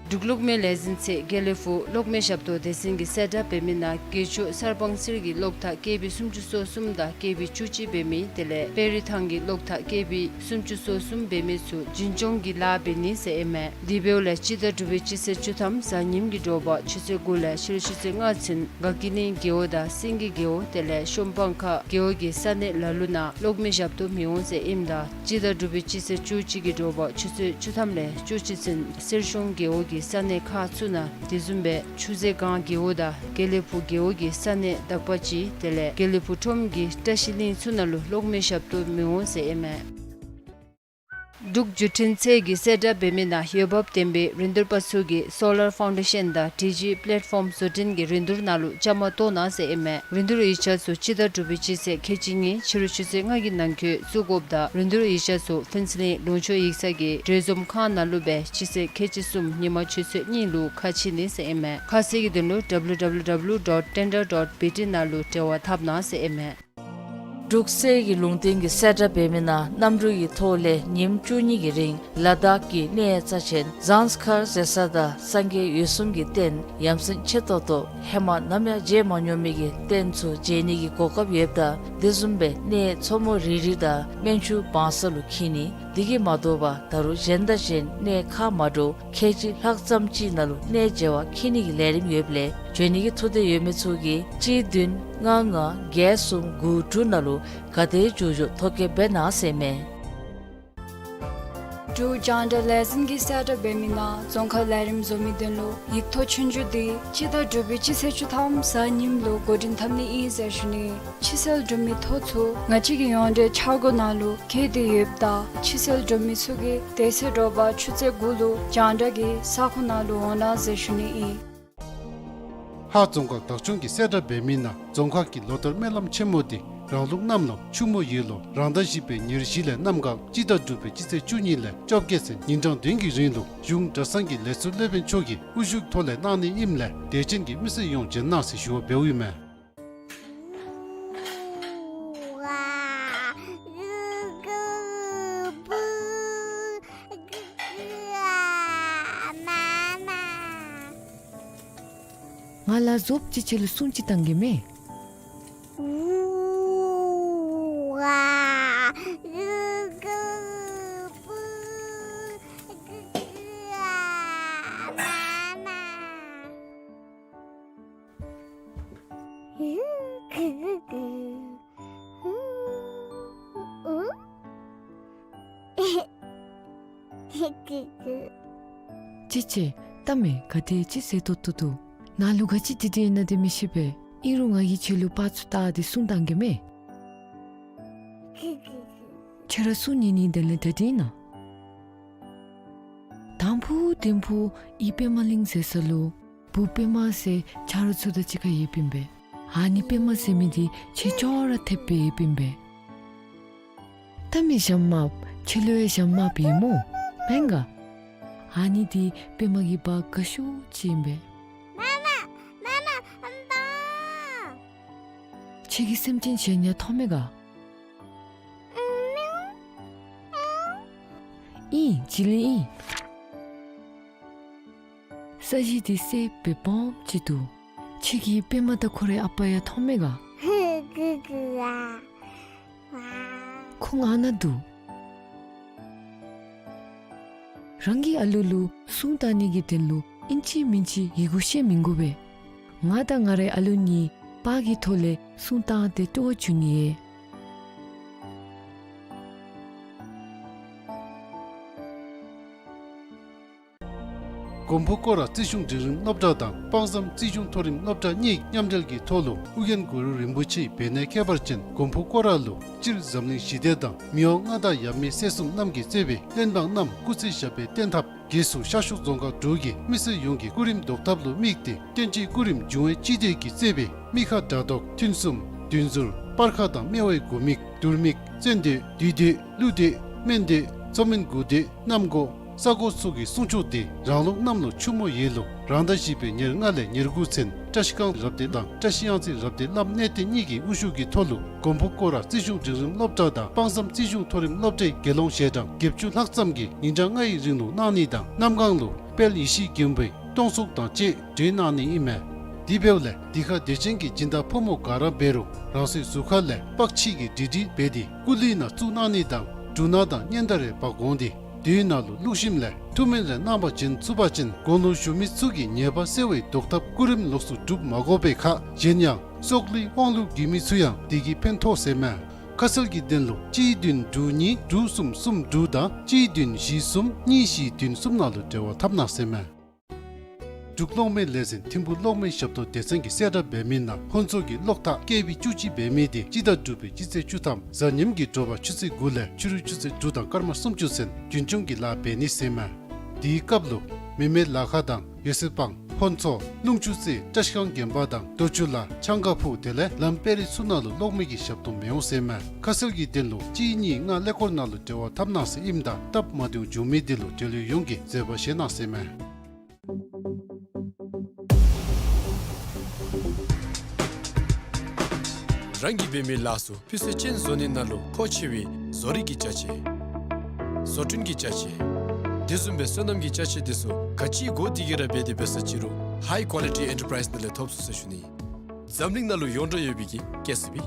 འབྲུག་གློག་མེ་ལས་འཛིན་ཚད་དགེ་ལེགས་ཕུག་གློག་མེ་ཞབས་ཏོག་སྡེ་ཚན་གྱིས་གསལ་བསྒྲགས་འབད་མི་ནང་དགེ་ཕྱུག་གསར་སྤང་གསེར་གྱི་གློག་ཐག་ཀེ་བི་སུམ་ཅུ་སོ་གསུམ་དང་ཀེ་བི་བཅུ་གཅིག་འབད་མི་དེ་ལས་དཔལ་རི་ཐང་གི་གློག་ཐག་ཀེ་བི་སུམ་ཅུ་སོ་གསུམ་འབད་མི་ཚུ་འཛིན་སྐྱོང་གི་ལཱ་འབད་ནི་ཟེར་ཨིན་མས། དེ་འབདཝ་ལས་སྤྱི་ཟླ་དྲུག་པའི་སྤྱི་ཚེས་བཅུ་ཐམ་གཟའ་ཉིམ་གྱི་དྲོ་པ་ཆུ་ཚོད་དགུ་ལས་ཕྱི་རུ་ཆུ་ཚོད་ལྔ་ཚུན་དགའ་སྐྱིད་གླིང་རྒེད་འོག་དང་སེང་གེ་རྒེད་འོག་དེ་ལས་ཤོམ་སྤང་ཁ་རྒེད་འོག་གི་ས་གནས་ལ་ལུ་ནང་གློག་མེ་ཞབས་ཏོག་མི་འོང་ཟེར་ཨིནམ་ད་སྤྱི་ཟླ་དྲུག་པའི་སྤྱི་ཚེས་བཅུ་གཅིག་གི་དྲོ་པ་ཆུ་ཚོད་བཅུ་ཐམ་ལས་བཅུ་གཅིག་ཚུན་གསེར་གཞོང་རྒེད་འོག་གི་ས་གནས་ཁག་ཚུ་ནང་དེ་བཟུམ་སྦེ་ཆུ་ཚོད་སྒང་རྒེད་འོག་དང་དགེ་ལེགས་ཕུག་རྒེད་འོག་གི་ས་གནས་དག་པ་ཅིག་དེ་ལས་དགེ་ལེགས་ཕུག་ཁྲོམ་གྱི་བཀྲ་ཤིས་གླིང་ཚུ་ནང་ལུ་གློག་མེ་ཞབས་ཏོག་མི་འོང་ཟེར་ཨིན་མས། འབྲུག་བརྒྱུད་འཕྲིན་ཚད་ཀྱིས་གསལ་བསྒྲགས་འབད་མི་ནང་འོས་འབབ་ལྡན་པའི་རིན་བསྡུར་པ་ཚུ་གིས་སོ་ལར་ཕའུན་ཌེ་ཤན་དང་ཌི་ཇི་པེ་ལེཊ་ཕོམ་བཟོ་སྐྲུན་གྱི་རིན་བསྡུར་ནང་ལུ་བཅའ་མར་གཏོགས་གནང་ཟེར་ཨིན་མས། རིན་བསྡུར་ཡིག་ཆ་ཚུ་སྤྱི་ཟླ་དྲུག་པའི་སྤྱི་ཚེས་ཁལ་གཅིག་གཉིས་ཕྱི་རུ་ཆུ་ཚོད་ལྔ་གི་ནང་འཁོད་བཙུགས་དགོཔ་དང་རིན་བསྡུར་ཡིག་ཆ་ཚུ་ཕུན་ཚོགས་གླིང་ལུང་ཕྱོགས་ཡིག་ཚང་གི་གྲོས་འཛོམས་ཁང་ནང་ལུ་སྦེ་སྤྱི་ཚེས་ཁལ་གཅིག་གསུམ་ཉིན་མ་ཆུ་ཚོད་གཉིས་ལུ་ཁ་ཕྱེ་ནི་ཟེར་ཨིན་མས། ཁ་གསལ་གྱི་དོན་ལུ་W W W dot tender dot B T ནང་ལུ་འབྲེལ་བ་འཐབ་གནང་ཟེར་ཨིན་མས། འབྲུག་གསེར་གྱི་ལུང་བསྟན་གྱིས་གསལ་བསྒྲགས་འབད་མི་ནང་གནམ་གྲུ་གི་ཐོག་ལས་ཉིནམ་བཅུ་གཉིས་ཀྱི་རིང་ལ་དྭགས་ཀྱི་གནས་རྩ་ཆེན་ཛཱན་སི་ཁར་ཟེར་ས་དང་སངས་རྒྱས་འོད་སྲུང་གི་རྟེན་ཡ་མཚན་ཆེ་ཏོག་ཏོ་ཧེ་མ་ནམ་ཡང་མཇལ་མ་མྱོང་མི་གི་རྟེན་ཚུ་མཇལ་ནི་གི་གོ་སྐབས་ཡོདཔ་ད་དེ་བཟུམ་སྦེ་གནས་མཚོ་མོ་རི་རི་དང་སྨན་ཆུ་བང་ས་ལུ་འཁྱིད་ནི། དེ་གིས་མ་དོ་བར་ད་རུང་གཞན་དང་གཞན་གནས་ཁག་མ་འདྲཝ་ཁལ་གཅིག་ལྷག་ཙམ་ཅིག་ནང་ལུ་གནས་མཇལ་བར་འཁྱིད་ནི་གི་ལས་རིམ་ཡོདཔ་ལས་འབྱོན་ནི་གི་ཐུགས་འདོད་ཡོད་མི་ཚུ་གིས་གཅིག་བདུན་ལྔ་ལྔ་བརྒྱད་གསུམ་དགུ་དྲུག་ནང་ལུ་ག་དེ་མགྱོགས་མགྱོགས་ཐོ་བཀོད་འབད་གནང་ཟེར་མས། འབྲུག་རྒྱང་བསྒྲགས་ལས་འཛིན་གྱིས་གསལ་བསྒྲགས་འབད་མི་ནང་རྫོང་ཁ་ལས་རིམ་བཟོ་མི་དོན་ལུ་ཡིག་ཐོག་ཆོས་རྒྱུགས་འདི་སྤྱི་ཟླ་དྲུག་པའི་སྤྱི་ཚེས་བཅུ་ཐམ་གཟའ་ཉིམ་ལུ་འགོ་འདྲེན་འཐབ་ནི་ཨིན་ཟེར་ཞུ་ནི། ཕྱི་སེལ་གྲུབ་མི་ཐོ་ཚུ་ང་བཅས་ཀྱི་ཡོངས་འབྲེལ་འཆར་སྒོ་ནང་ལུ་བཀོད་དེ་ཡོདཔ་ད་ཕྱི་སེལ་གྲུབ་མི་ཚུ་གིས་དེ་ཚེ་དྲོ་པ་ཆུ་ཚོད་དགུ་ལུ་རྒྱང་བསྒྲགས་ཀྱི་ས་ཁོངས་ནང་ལུ་འོང་གནང་ཟེར་ཞུ་ནི་ཨིན། ཧཱ་རྫོང་ཁག་བདག་སྐྱོང་གིས་གསལ་བསྒྲགས་འབད་མི་ནང་རྫོང་ཁག་གི་ལོ་ལྟར་སྨོན་ལམ་ཆེན་མོ་འདི་རང་ལུགས་གནམ་ལོ་ཆུ་མོ་ཡོས་ལོ་རང་ཟླ་བཞི་པའི་ཉེར་བཞི་ལས་གནམ་གང་སྤྱི་ཟླ་དྲུག་པའི་སྤྱི་ཚེས་བཅུ་གཉིས་ལས་བཅོ་བརྒྱད་ཚུན་ཉིན་གྲངས་བདུན་གྱི་རིང་ལུ་གཞུང་གྲྭ་ཚང་གི་ལས་ཚོགས་སློབ་དཔོན་མཆོག་གི་དབུ་བཞུགས་ཐོག་ལས་གནང་ནི་ཨིནམ་ལས་དད་ཅན་གྱི་མི་སེར་ཡོངས་བྱོན་གནང་ཟེར་ཞུ་བ་འབདཝ་ཨིན་མས། ང་ལ་ཟོབ་ཅིག་ཁྱོད་ལུ་སྲུང་ཅིག་བཏང་གེ་མས། ཅི་ཅི། ལྟ་མས། ག་དེ་ཅིག་ཟེར་ཏོག་ཏོ་འདུག། ནཱ་ལུ་ག་ཅི་དྲི་དྲི་ཨིན་ན་དེ་མི་ཤེས་པས། ཨིན་རུང་ང་གིས་ཁྱོད་ལུ་པར་ཚུ་བལྟ་སྟེ་སྲུང་བཏང་གེ་མས། ཁྱོད་ར་སྲུང་ཉན་ནི་དོན་ལས་གྲ་སྒྲིག་གནང་། དང་ཕུ་དིང་ཕུ་ཨི་པདྨ་གླིང་ཟེར་ས་ལུ་བུ་པདྨ་ཟེར་ཆ་རོགས་ཚུ་དང་གཅིག་ཁར་ཡོདཔ་ཨིན་པས། ཨ་ནི་པདྨ་ཟེར་མི་འདི་ཁྱོད་ཅོག་ར་འཐདཔ་སྦེ་ཡོདཔ་ཨིན་པས། ལྟ་མས་ཞྭམོ་དམརཔོ། ཁྱོད་ལུ་ཡང་ཞྭམོ་དམརཔོ་ཡོད་སྨོ། མེན་ག། ཨ་ནི་འདི་པདྨ་གི་བ་དགའ་ཤོས་ཅིག་ཨིན་པས། མ་མ། མ་མ། བ། ཁྱོད་ཀྱིས་སེམས་ཅན་གཞན་ཡང་མཐོང་མས་ག། ཨིན། བྱི་ལི་ཨིན། ས་གཞི་འདི་སེརཔོ་སྦེ་སྦོམ་ཅིག་འདུག། ཁྱོད་ཀྱིས་པདྨ་དང་ཁོ་རའི་ཨ་པ་ཡང་མཐོང་མས་ག། ཁོང་ཨ་ནཱ་འདུག། རང་གི་ཨ་ལུ་ལུ་སྲུང་བཏང་ནི་གི་དོན་ལུ་ཨིན་ཅི་མིན་ཅི་ཡི་གུ་ཤེས་མི་དགོ་པས། ང་དང་ང་རའི་ཨ་ལུ་གཉིས་པར་གྱི་ཐོག་ལས་སྲུང་བཏང་སྟེ་སྤྲོ་བ་བྱུང་ནི་ཡོད། མགོན་པོ་སྐོར་ར་རྩིས་གཞུང་འབྲིང་རིམ་སློབ་གྲྭ་དང་དཔག་བསམ་རྩིས་གཞུང་མཐོ་རིམ་སློབ་གྲྭ་གཉིས་མཉམ་འབྲེལ་གྱི་ཐོག་ལུ་ཨོ་རྒྱན་གུ་རུ་རིན་པོ་ཆེའི་བའི་གནས་ཁྱད་པར་ཅན་མགོན་པོ་སྐོར་ར་ལུ་སྤྱིར་འཛམ་གླིང་ཞི་བདེ་དང་མི་དབང་མངའ་བདག་ཡབ་མེས་སྲས་གསུམ་རྣམས་ཀྱིས་གཙོས་པའི་བློན་འབངས་རྣམས་སྐུ་ཚེ་ཞབས་པད་བརྟན་ཐབས། རྗེས་སུ་ཤར་ཕྱོགས་རྫོང་ཁག་དྲུག་གི་མི་སེར་ཡོངས་ཀྱི་སྐུ་རིམ་བཟློག་ཐབས་ལུ་དམིགས་ཏེ་བསྟན་སྤྱིའི་སྐུ་རིམ་འབྱུང་བའི་སྤྱི་དོན་གྱི་གཙོས་པའི་དམིགས་ཁ་དགྲ་བཟློག་མཐུན་གསུམ་བདུན་ཟུར་སྤར་ཁ་དང་སྨེ་བའི་དགུ་དམིགས་དུར་དམིགས་བཙན་སྡོད་བདུད་སྡོད་ཀླུ་སྡོད་སྨན་སྡོད་མཚོ་སྨན་དགུ་སྡོད་གནམ་སྒོ་ས་སྒོ་སོགས་ཀྱི་སྲུང་སྐྱོབ་འདི་རང་ལུགས་གནམ་ལོ་ཆུ་མོ་ཡོས་ལོ་རང་ཟླ་བཞི་པའི་ཉེར་ལྔ་ལས་ཉེར་དགུ་ཚུན་བཀྲ་ཤིས་སྒང་རབ་སྡེ་དང་བཀྲ་ཤིས་གཡང་རྩེ་རབ་སྡེ་བླམ་གནས་བརྟན་གཉིས་ཀྱི་དབུ་བཞུགས་ཀྱི་ཐོག་ལུ་མགོན་པོ་སྐོར་ར་རྩིས་གཞུང་འབྲིང་རིམ་སློབ་གྲྭ་དང་དཔག་བསམ་རྩིས་གཞུང་མཐོ་རིམ་སློབ་གྲྭའི་དགེ་སློང་ཞལ་གྲངས་བརྒྱད་ཅུ་ལྷག་ཙམ་གྱིས་ཉིན་གྲངས་ལྔ་ཡི་རིང་ལུ་གནང་ནི་དང་གནམ་གང་ལུ་དཔལ་ཡེ་ཤེས་མགོན་པོའི་སྟོང་ཚོགས་དང་བཅས་གྲོལ་གནང་ནི་ཨིན་མས། དེ་འབདཝ་ལས་འདི་ཁར་དད་ཅན་གྱི་སྦྱིན་བདག་ཕོ་མོ་ག་ར་འབད་རུང་རང་སོའི་གཟུགས་ཁ་ལས་པགས་ཕྱིས་ཀྱི་སྒྲིག་སྒྲིག་འབད་དེ་སྐུ་གླུད་ནང་བཙུགས་གནང་ནི་དང་འབྲུ་སྣ་དང་སྙན་དར་རེ་འབག་འོང་སྟེ་དེའི་ནང་ལུ་བླུགས་ཞིནམ་ལས་ཐུགས་སྨོན་རེ་གནང་བ་བྱིན་ཚུགས་པ་ཅིན་དགུང་ལོ་གཞོན་མི་ཚུ་གི་ཉེས་པ་སེལ་བའི་བཟློག་ཐབས་སྐུ་རིམ་ལོགས་སུ་སྒྲུབ་མ་དགོ་པའི་ཁར་གཞན་ཡང་སྲོག་བླུའི་དབང་ལུ་འགྱུར་མི་ཚུ་ཡང་དེ་གིས་ཕན་ཐོགས་ཟེར་མས། ཁ་གསལ་གྱི་དོན་ལུ་གཅིག་བདུན་དྲུག་གཉིས་དྲུག་གསུམ་གསུམ་དྲུག་དང་གཅིག་བདུན་བཞི་གསུམ་གཉིས་བཞི་བདུན་གསུམ་ནང་ལུ་འབྲེལ་བ་འཐབ་གནང་ཟེར་མས། འབྲུག་གློག་མེ་ལས་འཛིན་ཐིམ་ཕུག་གློག་མེ་ཞབས་ཏོག་སྡེ་ཚན་གྱིས་གསལ་བསྒྲགས་འབད་མི་ནང་ཧོན་ཚོ་གི་གློག་ཐག་ཀེ་བི་བཅུ་གཅིག་འབད་མི་དེ་སྤྱི་ཟླ་དྲུག་པའི་སྤྱི་ཚེས་བཅུ་ཐམ་གཟའ་ཉིམ་གྱི་དྲོ་པ་ཆུ་ཚོད་དགུ་ལས་ཕྱི་རུ་ཆུ་ཚོད་དྲུག་དང་སྐར་མ་སུམ་ཅུ་ཚུན་རྒྱུན་སྐྱོང་གི་ལཱ་འབད་ནི་ཟེར་མས། དེའི་སྐབས་ལུ་མེ་མེ་ལ་ཁ་དང་ཡོ་སེ་སྤང་ཧོན་ཚོ་ཀླུང་ཆུ་རྩེ་བཀྲ་ཤིས་སྒང་དགོན་པ་དང་རྡོ་ཆུ་ལ་ཆང་ཁ་ཕུག་དེ་ལས་ལམ་དཔལ་རི་ཚུ་ནང་ལུ་གློག་མེ་གི་ཞབས་ཏོག་མི་འོང་ཟེར་མས། ཁ་གསལ་གྱི་དོན་ལུ་གཅིག་གཉིས་ལྔ་ཀླད་ཀོར་ནང་ལུ་འབྲེལ་བ་འཐབ་གནང་ཟེར་ཨིནམ་ད་སྟབས་མ་བདེཝ་བྱུང་མི་དེ་ལུ་འབྲེལ་ཡོད་ཡོངས་ཀྱིས་བཟོད་པ་བཞེས་གནང་ཟེར་མས། རང་གིས་འབད་མི་ལཱ་ཚུ་སྤུས་ཚད་ཅན་བཟོ་ནི་ནང་ལུ་མཁོ་ཆེ་བའི་བཟོ་རིག་གི་ཅ་ཆས། བཟོ་སྐྲུན་གྱི་ཅ་ཆས། དེ་བཟུམ་སྦེ་སོ་ནམ་གྱི་ཅ་ཆས་དེ་ཚུ་ག་ཅི་དགོ་དེ་གིས་ར་འབད་དེ་འབད་ས་ཅིག་རུང་High Quality Enterprise ནང་ལས་ཐོབ་ཚུགས་ཟེར་ཞུ་ནི། འཛམ་གླིང་ནང་ལུ་ཡོངས་གྲགས་ཡོད་པའི་གི་ཀེ་སི་བི།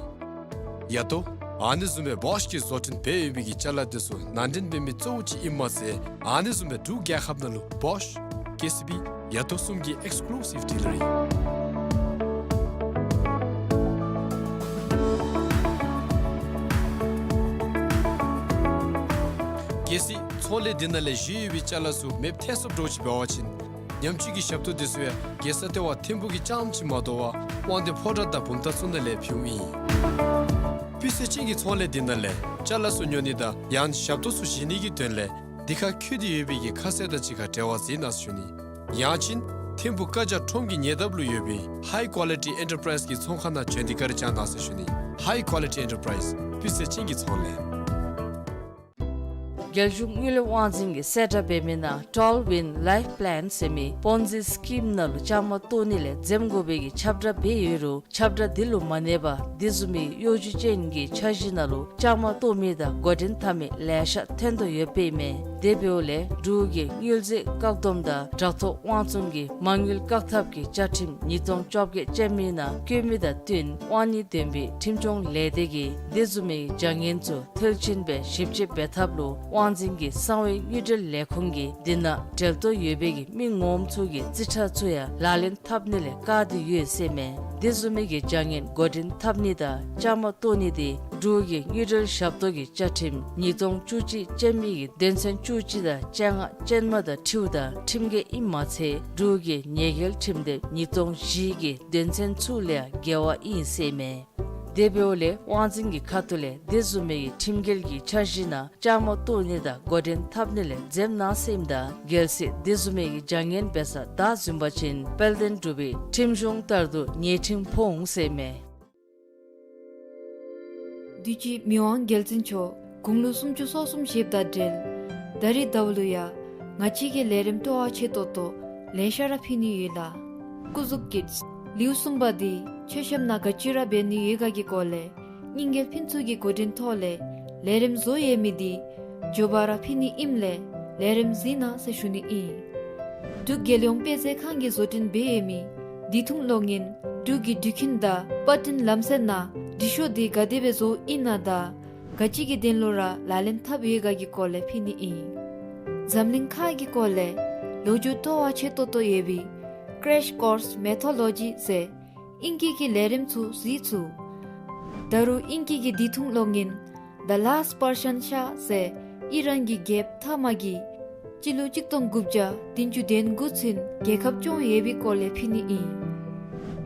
ཡ་ཏོ། ཨ་ནི་བཟུམ་སྦེ་བོཤ་གི་བཟོ་སྐྲུན་འབད་ཡོད་པའི་གི་ཅ་ལ་དེ་ཚུ་ནང་འདྲེན་འབད་མི་གཙོ་བོ་ཅིག་ཨིནམ་མ་ཚད་ཨ་ནི་བཟུམ་སྦེ་འབྲུག་རྒྱལ་ཁབ་ནང་ལུ་བོཤ་ཀེ་སི་བི་ཡ་ཏོ་གསུམ་གྱི་ཨེགསི་ཀུ་ལུ་སིབ་ཌི་ལར་ཨིན། གལ་སྲིད་ཚོང་ལས་འདི་ནང་ལས་བཞེས་ཡོད་པའི་ཅ་ལ་ཚུ་མེདཔ་ཐལ་སོངམ་འདྲཝ་ཅིག་འབད་བ་ཅིན་ཉམས་བཅོས་ཀྱི་ཞབས་ཏོག་དེ་ཚུ་ཡང་རྒྱལ་ས་ལྟེ་བ་ཐིམ་ཕུག་གི་རྐྱངམ་ཅིག་མ་དོ་བར་དབང་འདུས་ཕོ་བྲང་དང་བུམ་ཐང་ཚུ་ནང་ལས་ཕུལཝ་ཨིན། སྤུས་ཚད་ཅན་གྱི་ཚོང་ལས་འདི་ནང་ལས་ཅ་ལ་ཚུ་ཉོ་ནི་དང་ཡང་ཞབས་ཏོག་ཚུ་བཞེས་ནི་གི་དོན་ལས་འདི་ཁར་བཀོད་དེ་ཡོད་པའི་གི་ཁ་གསལ་དང་གཅིག་ཁར་འབྲེལ་བ་མཛད་གནང་ཟེར་ཞུ་ནི། ཡང་ཅིན་ ཐིམ་ཕུག་ཀ་ཇ་ཁྲོམ་གྱི་ཉེ་འདབས་ལུ་ཡོད་པའི་High Quality Enterprise གི་ཚོང་ཁང་ནང་བྱོན་ཏེ་བཀའ་དྲིན་བསྐྱང་གནང་ཟེར་ཞུ་ནི། High Quality Enterprise སྤུས་ཚད་ཅན་གྱི་ཚོང་ལས། རྒྱལ་གཞུང་དངུལ་ལས་དབང་འཛིན་གྱིས་གསལ་བསྒྲགས་འབད་མི་ནང་Tall Win Life Plan ཟེར་མི་པོན་ཛི་སི་ཀིམ་ནང་ལུ་བཅའ་མར་གཏོགས་ནི་ལས་འཛེམ་དགོ་པའི་གི་ཁྱབ་བསྒྲགས་འབད་ཡོད་རུང་ཁྱབ་བསྒྲགས་འདི་ལུ་མ་གནས་པར་དེ་བཟུམ་མའི་གཡོ་ཇུས་ཅན་གྱི་འཆར་གཞི་ནང་ལུ་བཅའ་མར་གཏོགས་མི་དང་འགོ་འདྲེན་འཐབ་མི་ལེ་ཤ་ཐོན་དོ་ཡོདཔ་ཨིན་མས། དེ་འབདཝ་ལས་འབྲུག་གི་དངུལ་རྩིས་བཀག་སྡོམ་དང་དྲག་ཐོག་དབང་བཙོང་གི་མ་དངུལ་བཀག་ཐབས་ཀྱི་བཅའ་ཁྲིམས་ཉིས་སྟོང་བཅོ་བརྒྱད་ཅན་མའི་ནང་བཀོད་མི་དང་བསྟུན་དབང་གཉེར་ལྡན་པའི་ཁྲིམས་སྐྱོང་ལས་སྡེ་གིས་དེ་བཟུམ་མའི་བྱ་ངན་ཚུ་མཐིལ་ཕྱིན་སྦེ་ཞིབ་དཔྱད་འབད་ཐབས་ལུ་དབང་འཛིན་གྱི་གསང་བའི་དངུལ་འབྲེལ་ལས་ཁུངས་ཀྱིས་དེ་ནང་འབྲེལ་གཏོགས་ཡོད་པའི་གི་མི་ངོམ་ཚུ་གི་རྩིས་ཁྲ་ཚུ་ཡང་ལག་ལེན་འཐབ་ནི་ལས་བཀག་སྟེ་ཡོད་ཟེར་མས། དེ་བཟུམ་མའི་གི་བྱ་ངན་འགོ་འདྲེན་འཐབ་ནི་དང་བཅའ་མར་གཏོགས་ནི་དེ་འབྲུག་གི་དངུལ་འབྲེལ་ཞབས་ཏོག་གི་བཅའ་ཁྲིམས་ཉིས་སྟོང་བཅུ་གཅིག་ཅན་མའི་གི་དོན་ཚན་བཅུ་གཅིག་དང་བཅོ་ལྔ་ཅན་མ་དང་འཁྲིལཝ་ད་ཁྲིམས་འགལ་ཨིནམ་མ་ཚད་འབྲུག་གི་ཉེས་འགེལ་ཁྲིམས་དེབ་ཉིས་སྟོང་བཞི་གི་དོན་ཚན་ཚུ་ལས་ཡང་འགལ་བ་ཨིན་ཟེར་མས། དེ་འབདཝ་ལས་དབང་འཛིན་གྱི་ཁ་ཐུག་ལས་དེ་བཟུམ་མའི་གི་ཁྲིམས་འགལ་གྱི་འཆར་གཞི་ནང་བཅའ་མར་གཏོགས་ནི་དང་འགོ་འདྲེན་འཐབ་ནི་ལས་འཛེམ་གནང་ཟེར་ཨིནམ་ད་གལ་སྲིད་དེ་བཟུམ་མའི་གི་བྱ་ངན་འབད་ས་བདའ་ཟུན་པ་ཅིན་དཔལ་ལྡན་འབྲུག་པའི་ཁྲིམས་གཞུང་ལྟར་དུ་ཉེས་ཁྲིམས་ཕོག་འོང་ཟེར་མས། དུས་ཅི་མི་དབང་རྒྱལ་བཙུན་མཆོག་དགུང་ལོ་སུམ་ཅུ་སོ་གསུམ་བཞེསཔ་དང་འབྲེལ་ད་རིས་ཟླཝ་ལུ་ཡང་ང་བཅས་ཀྱི་ལས་རིམ་སྤྲོ་བ་ཆེ་ཏོག་ཏོ་ལེ་ཤ་ར་ཕུལ་ནི་ཡོད་ལགས། སྐུ་གཟུགས་ཀྱི་ལེའུ་གསུམ་པ་འདི་མཆོད་བཤམ་ནང་ག་ཅི་ར་འབད་ནི་ཡོད་ག་གི་སྐོར་ལས་སྙིང་གི་ཕན་ཚུན་གྱི་འགོ་འདྲེན་ཐོག་ལས་ལས་རིམ་བཟོ་ཡོད་མི་འདི་མགྱོགས་པ་ར་ཕུལ་ནི་ཨིནམ་ལས་ལས་རིམ་གཟིགས་གནང་ཟེར་ཞུ་ནི་ཨིན། འབྲུག་རྒྱལ་ཡོངས་དཔེ་མཛོད་ཁང་གིས་བཟོ་སྐྲུན་འབད་ཡོད་མི་དུས་ཐུང་གློག་བརྙན་འབྲུག་གི་འགྲུལ་འཕྲིན་དང་པར་སྐྲུན་ལམ་སྲོལ་ནང་འབྲི་ཤོག་འདི་ག་དེ་སྦེ་བཟོཝ་ཨིན་ན་དང་ག་ཅི་གི་དོན་ལུ་ར་ལག་ལེན་འཐབ་ཡོད་ག་གི་སྐོར་ལས་ཕུལ་ནི་ཨིན། འཛམ་གླིང་ཁག་གི་སྐོར་ལས་ལོ་རྒྱུས་སྤྲོ་བ་ཆེ་ཏོག་ཏོ་ཡོད་པའི་Crash Course Mythology ཟེར་ཨིང་སྐད་ཀྱི་ལས་རིམ་ཚུ་གཟིགས་ཚུགས། ད་རུང་ཨིང་སྐད་ཀྱི་དུས་ཐུང་གློག་བརྙན་The Last Persian Shah ཟེར་ཨི་རན་གྱི་རྒྱལཔོ་ཐ་མ་གིས་སྤྱི་ལོ་གཅིག་སྟོང་དགུ་བརྒྱ་བདུན་ཅུ་དོན་དགུ་ཚུན་རྒྱལ་ཁབ་སྐྱོང་ཡོད་པའི་སྐོར་ལས་ཕུལ་ནི་ཨིན།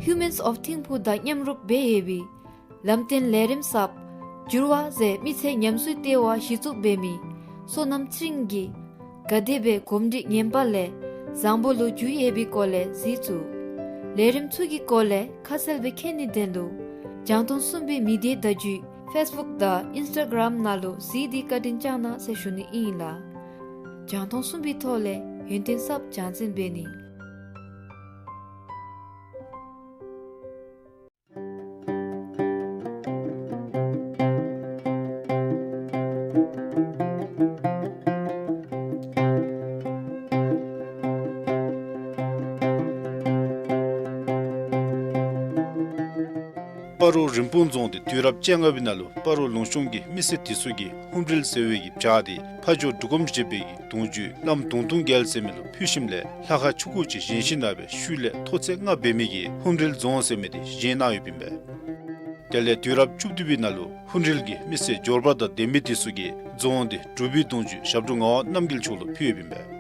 Humans of ཐིམ་ཕུག་དང་མཉམ་རུབ་འབད་ཡོད་པའི་ལམ་སྟོན་ལས་རིམ་གསརཔ་འགྱུར་བ་ཟེར་མི་ཚེ་ཉམས་གསོའི་ལྟེ་བ་གཞི་བཙུགས་འབད་མི་བསོད་ནམས་ཚེ་རིང་གིས་ག་དེ་སྦེ་གོམས་འདྲིས་ངན་པ་ལས་བཟང་པོ་ལུ་འགྱུར་ཡོད་པའི་སྐོར་ལས་གཟིགས་ཚུགས། ལས་རིམ་ཚུ་གི་སྐོར་ལས་ཁ་གསལ་སྦེ་མཁྱེན་ནིའི་དོན་ལུ་རྒྱང་མཐོང་གསུམ་པའི་མི་སྡེ་བརྡ་བརྒྱུད་Facebook དང་Instagram ནང་ལུ་གཟིགས་ཏེ་བཀའ་དྲིན་བསྐྱང་གནང་ཟེར་ཞུ་ནི་ཨིན་ལགས། རྒྱང་མཐོང་གསུམ་པའི་ཐོག་ལས་ཡོན་ཏན་གསརཔ་སྦྱང་འཛིན་འབད་ནི། སྤ་རོ་རིན་སྤུངས་རྫོང་འདི་དུས་རབས་བཅོ་ལྔ་པའི་ནང་ལུ་སྤ་རོ་ལུང་གཤོང་གི་མི་སེར་དེ་ཚུ་གིས་ཧུམ་རིལ་ཟེར་བའི་གི་བྱག་འདི་ཕ་ཇོ་འབྲུག་སྒོམ་བཞད་པའི་གི་གདུང་བརྒྱུད་བླམ་དུང་སྟོང་རྒྱལ་ཟེར་མི་ལུ་ཕུལ་ཞིནམ་ལས་ལྷ་ཁང་ཆུང་ཀུ་ཅིག་བཞེངས་ཞིནམ་ལས་ཤུལ་ལས་མཐོ་ཚད་ལྔ་འབད་མི་གི་ཧུམ་རིལ་རྫོང་ཟེར་མི་འདི་བཞེངས་གནང་ཡོདཔ་ཨིན་པས། དེ་ལས་དུས་རབས་བཅུ་བདུན་པའི་ནང་ལུ་ཧུམ་རིལ་གྱི་མི་སེར་འབྱོར་པ་དང་ལྡན་མི་དེ་ཚུ་གིས་རྫོང་འདི་འབྲུག་པའི་གདུང་བརྒྱུད་ཞབས་དྲུང་ངག་དབང་རྣམ་རྒྱལ་མཆོག་ལུ་ཕུལ་ཡོདཔ་ཨིན་པས།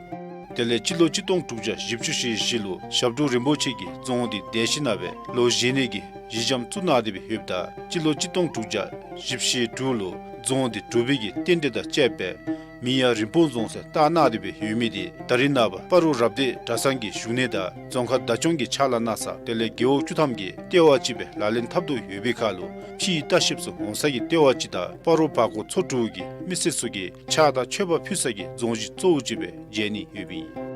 དེ་ལས་སྤྱི་ལོ་གཅིག་སྟོང་དྲུག་བརྒྱ་བཞི་བཅུ་ཞེ་བཞི་ལུ་ཞབས་དྲུང་རིན་པོ་ཆེ་གིས་རྫོང་འདི་བརྡལ་ཞིནམ་ལས་ལོག་བཞེངས་ནི་གི་གཞི་འགྱམ་བཙུགས་གནང་སྟེ་སྦེ་ཡོདཔ་ད་སྤྱི་ལོ་གཅིག་སྟོང་དྲུག་བརྒྱ་བཞི་བཅུ་ཞེ་དྲུག་ལུ་རྫོང་འདི་འབྲུག་པའི་གི་རྟེན་འབྲེལ་དང་བཅསཔ་སྦེ་མིང་ཡང་རིན་སྤུངས་རྫོང་ཟེར་བཏགས་གནང་སྟེ་སྦེ་ཡོད་མི་འདི་ད་རེས་ནངས་པ་སྤ་རོ་རབ་སྡེ་གྲྭ་ཚང་གི་བཞུགས་གནས་དང་རྫོང་ཁག་བདག་སྐྱོང་གི་ཕྱག་ལཱ་གནང་ས་དེ་ལས་རྒེད་འོག་བཅུ་ཐམ་གྱི་ལྟེ་བ་ཅིག་སྦེ་ལག་ལེན་འཐབ་དོ་ཡོད་པའི་ཁར་ལུ་ཕྱིའི་ལྟ་བཤལཔ་ཚུ་འོང་ས་གི་ལྟེ་བ་ཅིག་དང་སྤ་རོ་བར་སྐོར་ཚོ་དྲུག་གི་མི་སེར་ཚུ་གིས་ཕྱག་དང་མཆོད་པ་ཕུལ་ས་གི་རྫོང་གཞི་གཙོ་བོ་ཅིག་སྦེ་མཇལ་ནི་ཡོདཔ་ཨིན།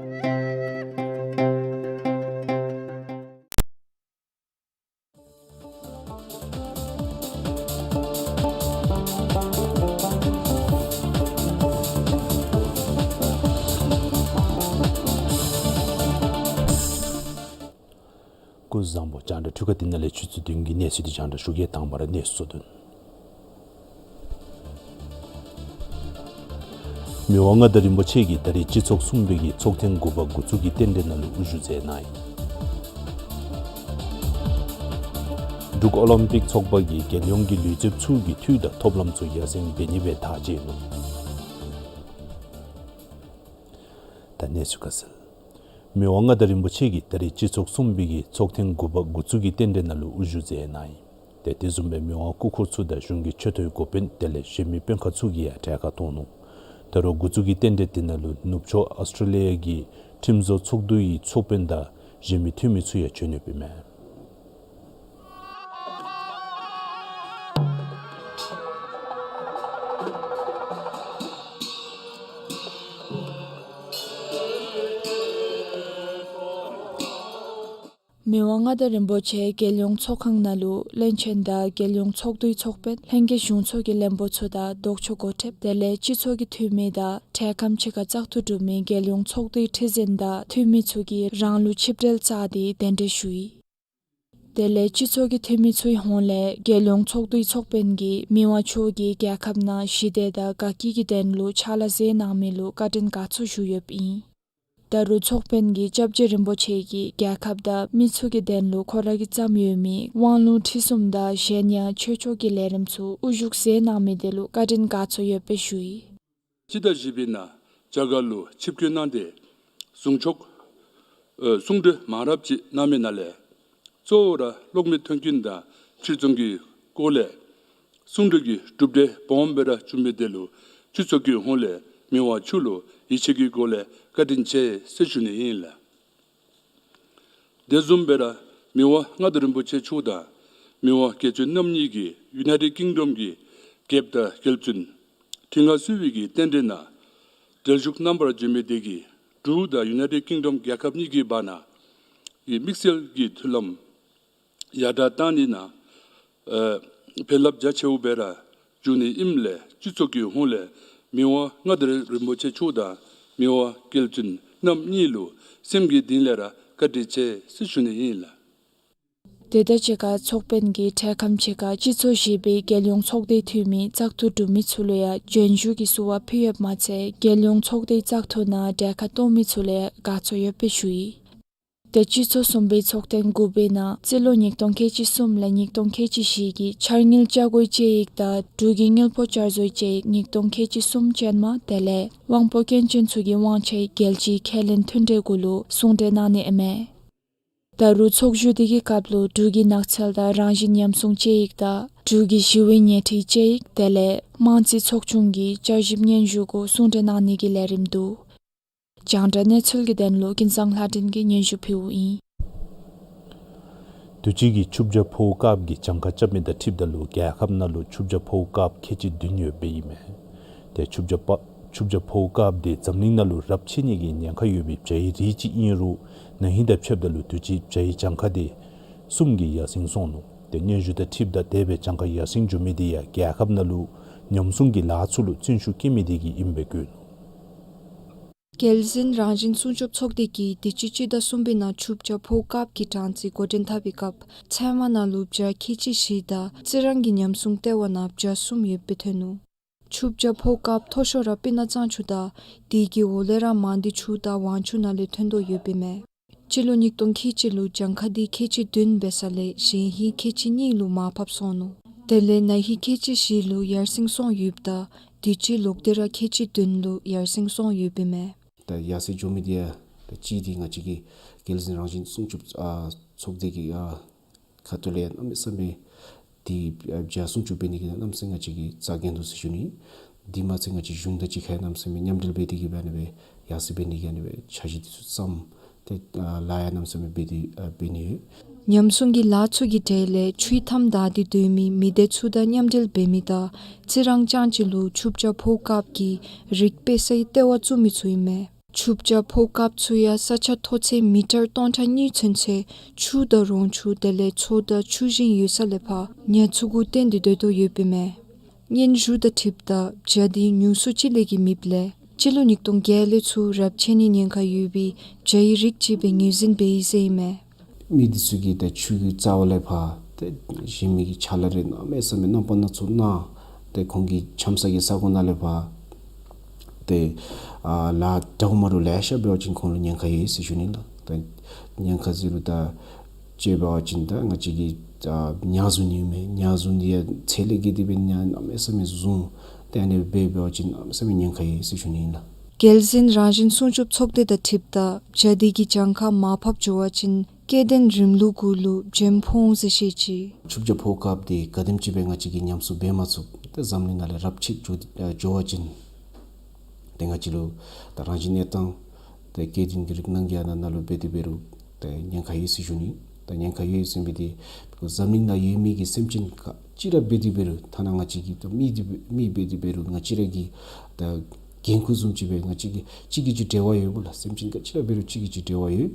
སྐུ་གཟུགས་བཟང་པོ། རྒྱང་བསྒྲགས་འཕྲུལ་ཁང་འདི་ནང་ལས་ཆུ་ཚོད་བདུན་གྱི་གནས་ཚུལ་འདི་རྒྱང་བསྒྲགས་ཞུ་གེ། དང་པ་ར་གནས་ཚུལ་དོན། མི་དབང་མངའ་བདག་རིན་པོ་ཆེ་གིས་ད་རིས་སྤྱི་ཚོགས་གསུམ་པའི་གི་ཚོགས་ཐེངས་དགུ་པ་འགོ་བཙུགས་ཀྱི་རྟེན་འབྲེལ་ནང་ལུ་དབུ་བཞུགས་མཛད་གནང་ཡི། འབྲུག་ཨོ་ལིམ་པིག་ཚོགས་པ་གིས་རྒྱལ་ཡོངས་ཀྱི་ལུས་རྩལཔ་ཚུ་གི་འཐུས་དང་ཐོབ་ལམ་ཚུ་ཡར་སེང་འབད་ནི་སྦེ་ཐག་བཅད་ནུག། ད་གནས་ཚུལ་ཁ་གསལ། མི་དབང་མངའ་བདག་རིན་པོ་ཆེ་གིས་ད་རིས་སྤྱི་ཚོགས་གསུམ་པའི་གི་ཚོགས་ཐེངས་དགུ་པ་འགོ་བཙུགས་ཀྱི་རྟེན་འབྲེལ་ནང་ལུ་དབུ་བཞུགས་མཛད་གནང་ཡི། ཏེ་དེ་བཟུམ་སྦེ་མི་དབང་སྐུ་འཁོར་ཚུ་དང་གཞུང་གི་ཆེ་མཐོའི་འགོ་དཔོན་དེ་ལས་གཞན་མི་དཔོན་ཁག་ཚུ་གིས་ཡང་གྲལ་ཁར་གཏོགས་ནུག། ད་རུང་འགོ་བཙུགས་ཀྱི་རྟེན་འབྲེལ་དེ་ནང་ལུ་ནུབ་ཕྱོགས་ཨཱོས་ཊྲེ་ལི་ཡ་གི་ཁྲིམས་བཟོ་ཚོགས་འདུ་ཡི་ཚོགས་དཔོན་དང་ གཞན་མི་འཐུས་མི་ཚུ་ཡང་བྱོན་ཡོདཔ་ཨིན་མས། མི་དབང་མངའ་བདག་རིན་པོ་ཆེ་རྒྱལ་ཡོངས་ཚོགས་ཁང་ནང་ལུ་བློན་ཆེན་དང་རྒྱལ་ཡོངས་ཚོགས་འདུའི་ཚོགས་དཔོན་ལྷན་རྒྱས་གཞུང་ཚོགས་ཀྱི་བློན་པོ་ཚུ་དང་ལྡོག་ཕྱོགས་འགོ་ཁྲིདཔ་དེ་ལས་སྤྱི་ཚོགས་ཀྱི་འཐུས་མི་དང་འཕྲལ་ཁམས་ཕྱེད་ཀ་བཙག་འཐུ་གྲུབ་མི་རྒྱལ་ཡོངས་ཚོགས་འདུའི་ཁྲི་འཛིན་དང་འཐུས་མི་ཚུ་གིས་རང་ལུ་ཆིབས་གྲལ་བཅགས་ཏེ་གདན་འདྲེན་ཞུ་ཡི། དེ་ལས་སྤྱི་ཚོགས་ཀྱི་འཐུས་མི་ཚུའི་ཧོངས་ལས་རྒྱལ་ཡོངས་ཚོགས་འདུའི་ཚོགས་དཔོན་གྱིས་མི་དབང་མཆོག་གིས་རྒྱལ་ཁབ་ནང་ཞི་བདེ་དང་དགའ་སྐྱིད་ཀྱི་དོན་ལུ་ཕྱག་ལཱ་མཛད་གནང་མི་ལུ་བཀའ་དྲིན་དགའ་ཚོར་ཞུ་ཡོདཔ་ཨིན། ད་རུང་ཚོགས་དཔོན་གྱིས་སྐྱབས་རྗེ་རིན་པོ་ཆེ་གིས་རྒྱལ་ཁབ་དང་མི་ཚུ་གི་དོན་ལུ་ཁོ་ར་གིས་བརྩམས་ཡོད་མི་དབང་ལུང་ཁྲིད་གསུམ་དང་གཞན་ཡང་ཆོས་ཕྱོགས་ཀྱི་ལས་རིམ་ཚུ་དབུ་བཞུགས་མཛད་གནང་མི་དེ་ལུ་བཀའ་དྲིན་དགའ་ཚོར་ཡོདཔ་སྦེ་ཞུ་ཡི། སྤྱི་ཟླ་བཞི་པའི་ནང་རྒྱ་གར་ལུ་ཆིབས་བསྐྱོད་གནང་སྟེ་གསུང་ཆོག་ཨ་གསུང་གྲོས་མང་རབས་ཅིག་གནང་མི་ནང་ལས་གཙོ་བོ་ར་གློག་མེ་མཐུན་རྐྱེན་དང་ཕྱིར་ཚོང་གི་སྐོར་ལས་གསུང་གྲོས་ཀྱི་གྲུབ་འབྲས་སྦོམ་སྦེ་ར་བྱུང་མི་དེ་ལུ་སྤྱི་ཚོགས་ཀྱི་ཧོངས་ལས་མི་དབང་མཆོག་ལུ་ཡིད་ཆེས་ཀྱི་སྒོ་ལས་བཀའ་དྲིན་ཆེ་ཟེར་ཞུ་ནི་ཨིན་ལགས། དེ་བཟུམ་སྦེ་ར་མི་དབང་མངའ་བདག་རིན་པོ་ཆེ་མཆོག་དང་མི་དབང་རྒྱལ་བཙུན་རྣམ་གཉིས་ཀྱིས་ཡུ་ནའི་ཊེཌ་ཀིང་ཌམ་གྱི་རྒྱལཔོ་དང་རྒྱལ་བཙུན་ཁྲི་མངའ་གསོལ་བའི་གི་རྟེན་འབྲེལ་ནང་གྲལ་བཞུགས་གནང་བར་བྱོན་མི་དེ་གིས་འབྲུག་དང་ཡུ་ནའི་ཊེཌ་ཀིང་ཌམ་རྒྱལ་ཁབ་གཉིས་ཀྱི་བར་ན་གི་དམིགས་བསལ་གྱི་མཐུན་ལམ་ཡར་དྲག་གཏང་ནི་ནང་ཨ་ཕན་རླབས་རྒྱ་ཆེཝ་སྦེ་ར་འབྱུང་ནི་ཨིནམ་ལས་སྤྱི་ཚོགས་ཀྱི་ཧོངས་ལས་མི་དབང་མངའ་བདག་རིན་པོ་ཆེ་མཆོག་དང་མི་དབང་རྒྱལ་བཙུན་རྣམ་གཉིས་ལུ་སེམས་ཀྱི་གཏིང་ལས་ར་བཀའ་དྲིན་ཆེ་ཟེར་ཞུ་ནི་ཨིན་ལགས། དེ་དང་གཅིག་ཁར་ཚོགས་དཔོན་གྱིས་འཕྲལ་ཁམས་ཕྱེད་ཀ་སྤྱི་ཚོགས་བཞི་པའི་རྒྱལ་ཡོངས་ཚོགས་སྡེའི་འཐུས་མི་བཙག་འཐུ་གྲུབ་མི་ཚུ་ལུ་ཡང་བྱོན་བཞུགས་ཀྱི་བསུ་བ་ཕུལ་ཡོདཔ་མ་ཚད་རྒྱལ་ཡོངས་ཚོགས་སྡེའི་བཙག་འཐུ་ནང་གྲལ་ཁར་གཏོགས་མི་ཚུ་ལུ་ཡང་དགའ་ཚོར་ཡོདཔ་སྦེ་ཞུ་ཡི། དེ་སྤྱི་ཚོགས་གསུམ་པའི་ཚོགས་ཐེངས་དགུ་པའི་ནང་རྩིས་ལོ་ཉིས་སྟོང་ཁལ་གཅིག་གསུམ་ལས་ཉིས་སྟོང་ཁལ་གཅིག་བཞི་གི་འཆར་དངུལ་བཅའ་སྒོའི་དཔྱད་ཡིག་དང་འབྲུག་གི་དངུལ་ཕོགས་བསྐྱར་བཟོའི་དཔྱད་ཡིག་ཉིས་སྟོང་ཁལ་གཅིག་གསུམ་ཅན་མ་དེ་ལས་དབང་པོ་སྐྱོན་ཅན་ཚུ་གི་དབང་ཆའི་རྒྱལ་སྤྱིའི་ཁས་ལེན་མཐུན་གྲོས་གུ་ལུ་གསུང་གྲོས་གནང་ནི་ཨིན་མས། ད་རུང་ཚོགས་བཞུགས་དེ་གི་སྐབས་ལུ་འབྲུག་གི་ནགས་ཚལ་དང་རང་བཞིན་ཉམས་སྲུང་དཔྱད་ཡིག་དང་འབྲུག་གི་ཞི་བའི་ཉལ་ཁྲིའི་དཔྱད་ཡིག་དེ་ལས་དམངས་རྩིས་ཚོགས་ཆུང་གི་བསྐྱར་ཞིབ་སྙན་ཞུ་གུ་གསུང་གྲོས་གནང་ནི་གི་ལས་རིམ་འདུག། རྒྱང་བསྒྲགས་གནས་ཚུལ་གྱི་དོན་ལུ་ཀུན་བཟང་ལྷ་སྒྲོན་གྱིས་སྙན་ཞུ་ཕུལཝ་ཨིན། དུས་ཅི་གི་ཆུ་བྱ་ཕོཝ་དཀརཔོ་གི་གྱངས་ཁ་རྐྱབ་མི་དང་འཁྲིལཝ་ད་ལུ་རྒྱལ་ཁབ་ནང་ལུ་ཆུ་བྱ་ཕོཝ་དཀརཔོ་ཁལ་གཅིག་བདུན་ཡོདཔ་ཨིན་མས། ཏེ་ཆུ་བྱ་པ་ཆུ་བྱ་ཕོཝ་དཀརཔོ་དེ་འཛམ་གླིང་ནང་ལུ་རབས་ཆད་ནི་གི་ཉེན་ཁ་ཡོད་པའི་བྱའི་རིགས་ཅིག་ཨིན་རུང་ན་ཧིང་དང་ཕྱདཔ་ད་ལུ་དུས་ཅི་བྱའི་གྱངས་ཁ་དེ་གསུམ་གྱིས་ཡར་སེང་སོང་ནུག། ཏེ་སྙན་ཞུ་དང་འཁྲིལཝ་ད་དེ་སྦེ་གྱངས་ཁ་ཡར་སེང་འགྱོ་མི་དེ་ཡང་རྒྱལ་ཁབ་ནང་ལུ་ཉམས་སྲུང་གི་ལཱ་ཚུ་ལུ་བརྩོན་ཤུགས་བསྐྱེད་མི་དེ་གིས་ཨིནམ་སྦེ་བཀོད་ནུག། རྒྱལ་ཟིན་རང་བཞིན་སྲུང་སྐྱོབ་ཚོགས་སྡེ་གིས་དུས་ཅི་སྤྱི་ཟླ་གསུམ་པའི་ནང་ཆུ་བྱ་ཕོཝ་དཀརཔོ་གི་གྲངས་རྩིས་འགོ་འདྲེན་འཐབ་པའི་སྐབས་ཚལ་མ་ནང་ལུ་བྱ་ཁལ་གཅིག་བཞི་དང་རྩི་རང་གི་ཉམས་སྲུང་ལྟེ་བ་ནང་བྱ་གསུམ་ཡོདཔ་སྦེ་ཐོན་ནུག། ཆུ་བྱ་ཕོཝ་དཀརཔོ་མཐོ་ཤོས་ར་སྤུ་ན་གཙང་ཆུ་དང་དེ་གི་འོག་ལས་ར་མང་སྡེ་ཆུ་དང་ཝང་ཆུ་ནང་ལས་ཐོན་དོ་ཡོདཔ་ཨིན་མས། སྤྱི་ལོ་ཉིས་སྟོང་ཁལ་གཅིག་ལུ་གྱངས་ཁ་དེ་ཁལ་གཅིག་བདུན་འབད་ས་ལས་གཞེས་ཧིང་ཁལ་གཅིག་གཉིས་ལུ་མར་ཕབ་སོང་ནུག། དེ་ལས་ན་ཧིང་ཁལ་གཅིག་བཞི་ལུ་ཡར་སེང་སོང་ཡོདཔ་ད་དུས་ཅི་ལོག་སྟེ་ར་ཁལ་གཅིག་བདུན་ལུ་ཡར་སེང་སོང་ཡོདཔ་ཨིན་མས། ད་ཡར་སེང་འགྱོ་མི་དེ་ཡང་ད་གཅིག་དེ་ང་བཅས་ཀྱི་རྒྱལ་ཟིན་རང་བཞིན་སྲུང་སྐྱོབ་ཨ་ཚོགས་སྡེ་གི་ཨ་ཁ་ཐུག་ལས་གནམ་མེད་ས་མེད་དེ་ཨ་བྱ་སྲུང་སྐྱོབ་འབད་ནི་གི་གནམ་མེད་ས་མེད་ང་བཅས་ཀྱིས་རྩ་འགེངས་འདུག་ཟེར་ཞུ་ནི། དེ་མ་ཚད་ང་བཅས་གཞུང་དང་གཅིག་ཁར་གནམ་མེད་ས་མེད་མཉམ་འབྲེལ་འབད་དེ་གིས་སྦེ་ཨ་ནི་སྦེ་ཡར་སེང་འབད་ནི་གི་ཨ་ནི་སྦེ་འཆར་གཞི་དེ་ཚུ་བརྩམས། ཏེ་ཨ་ལཱ་ཡང་གནམ་མེད་ས་མེད་འབད་དེ་ཨ་འབད་ནི་ཡོད། ཉམས་སྲུང་གི་ལཱ་ཚུ་གི་གྲས་ལས་ཆུའི་མཐའམ་བདའ་སྟེ་སྡོད་མི་མི་སྡེ་ཚུ་དང་མཉམ་འབྲེལ་འབད་མི་དང་རྩི་རང་རྐྱངམ་ཅིག་ལུ་ཆུ་བྱ་ཕོཝ་དཀརཔོ་གི་རིགས་སྤེལ་སའི་ལྟེ་བ་བཙུགས་མི་ཚུ་ཨིན་མས། ཆུ་བྱ་ཕོཝ་དཀརཔོ་ཚུ་ཡང་ས་ཆ་མཐོ་ཚད་མི་ཊར་སྟོང་ཕྲག་གཉིས་ཚུན་ཚོད་ཆུ་དང་རོང་ཆུ་དེ་ལས་མཚོ་དང་ཆུ་ཞིང་ཡོད་ས་ལས་ཕར་ཉ་ཚུ་གུ་བརྟེན་ཏེ་སྡོད་དོ་ཡོདཔ་ཨིན་མས། སྙན་ཞུ་དང་འཁྲིལཝ་ད་བྱ་དེ་ཉུང་སུ་ཅིག་ལས་ཀྱི་མེདཔ་ལས་སྤྱི་ལོ་ཉིས་སྟོང་བརྒྱད་ལས་ཚུར་རབས་ཆད་ནིའི་ཉེན་ཁ་ཡོད་པའི་བྱའི་རིགས་ཅིག་སྦེ་ངོས་འཛིན་འབད་ཡི་ཟེར་ཨིན་མས། མི་དེ་ཚུ་གིས་ད་ཆུ་གི་རྩ་བ་ལས་ཕར་ཏེ་གཞན་མི་གི་ཕྱག་ལཱ་རེ་གནམ་མེད་ས་མེད་རྣམ་པ་སྣ་ཚོགས་གནང་། ཏེ་ཁོང་གི་འཆམ་ས་གི་ས་གོ་ནང་ལས་ཕར་ཏེ་ཨ་ལཱ་འདྲཝ་མ་འདྲཝ་ལེ་ཤ་འབད་བ་ཅིན་ཁོང་ལུ་ཉེན་ཁ་ཡོད་ཟེར་ཞུ་ནི་ལགས། ཏེ་ཉེན་ཁ་ཟེར་རུང་ད་དཔྱེ་འབད་བ་ཅིན་ད་ང་བཅས་ཀྱི་ཨ་ཉ་བཟུང་ནི་ཡོད་མི་ཉ་བཟུང་ནི་ཡང་ཚད་ལས་བརྒལ་ཏེ་སྦེ་ཉ་གནམ་མེད་ས་མེད་བཟུང་། ཏེ་ཨ་ནི་སྦེ་འབད་བ་ཅིན་གནམ་མེད་ས་མེད་ཉེན་ཁ་ཡོད་ཟེར་ཞུ་ནི་ཨིན་ལགས། རྒྱལ་ཟིན་རང་བཞིན་སྲུང་སྐྱོབ་ཚོགས་སྡེ་དང་འཁྲིལཝ་ད་བྱ་དེ་གི་གྱངས་ཁ་མར་ཕབ་འགྱོ་བ་ཅིན་སྐྱེ་ལྡན་རིམ་ལུགས་གུ་ལུ་བྱེམ་ཕོག་འོང་ཟེར་བཤད་ཅི། ཆུ་བྱ་ཕོཝ་དཀརཔོ་དེ་ག་དེམ་ཅིག་སྦེ་ང་བཅས་ཀྱིས་ཉམས་གསོ་འབད་མ་ཚུགས་ཏེ་འཛམ་གླིང་ནང་ལས་རབས་ཆད་འགྱོ་ཨ་འགྱོ་བ་ཅིན་ཏེ་ང་བཅས་ལུ་ད་རང་བཞིན་གནས་སྟངས་ཏེ་སྐྱེ་ལྡན་གྱི་རིགས་སྣ་བརྒྱ་ནང་ན་ལུ་འབད་དེ་འབད་རུང་ ད་ཉེན་ཁ་ཡོད་ཟེར་ཞུ་ནི། ད་ཉེན་ཁ་ཡོད་ཟེར་མི་འདི་འཛམ་གླིང་ནང་ཡོད་མི་གི་སེམས་ཅན་ག་ཅི་ར་འབད་དེ་འབད་རུང་ཐ་ན་ང་བཅས་ཀྱི་ད་མི་འདི་མི་འབད་དེ་འབད་རུང་ང་བཅས་ར་གི་ད་འགན་ཁུར་བཟུམ་ཅིག་སྦེ་ང་བཅས་ཀྱི་གཅིག་གིས་གཅིག་འབྲེལ་བ་ཡོདཔ་ལགས། སེམས་ཅན་ག་ཅི་ར་འབད་རུང་གཅིག་གིས་གཅིག་འབྲེལ་བ་ཡོད།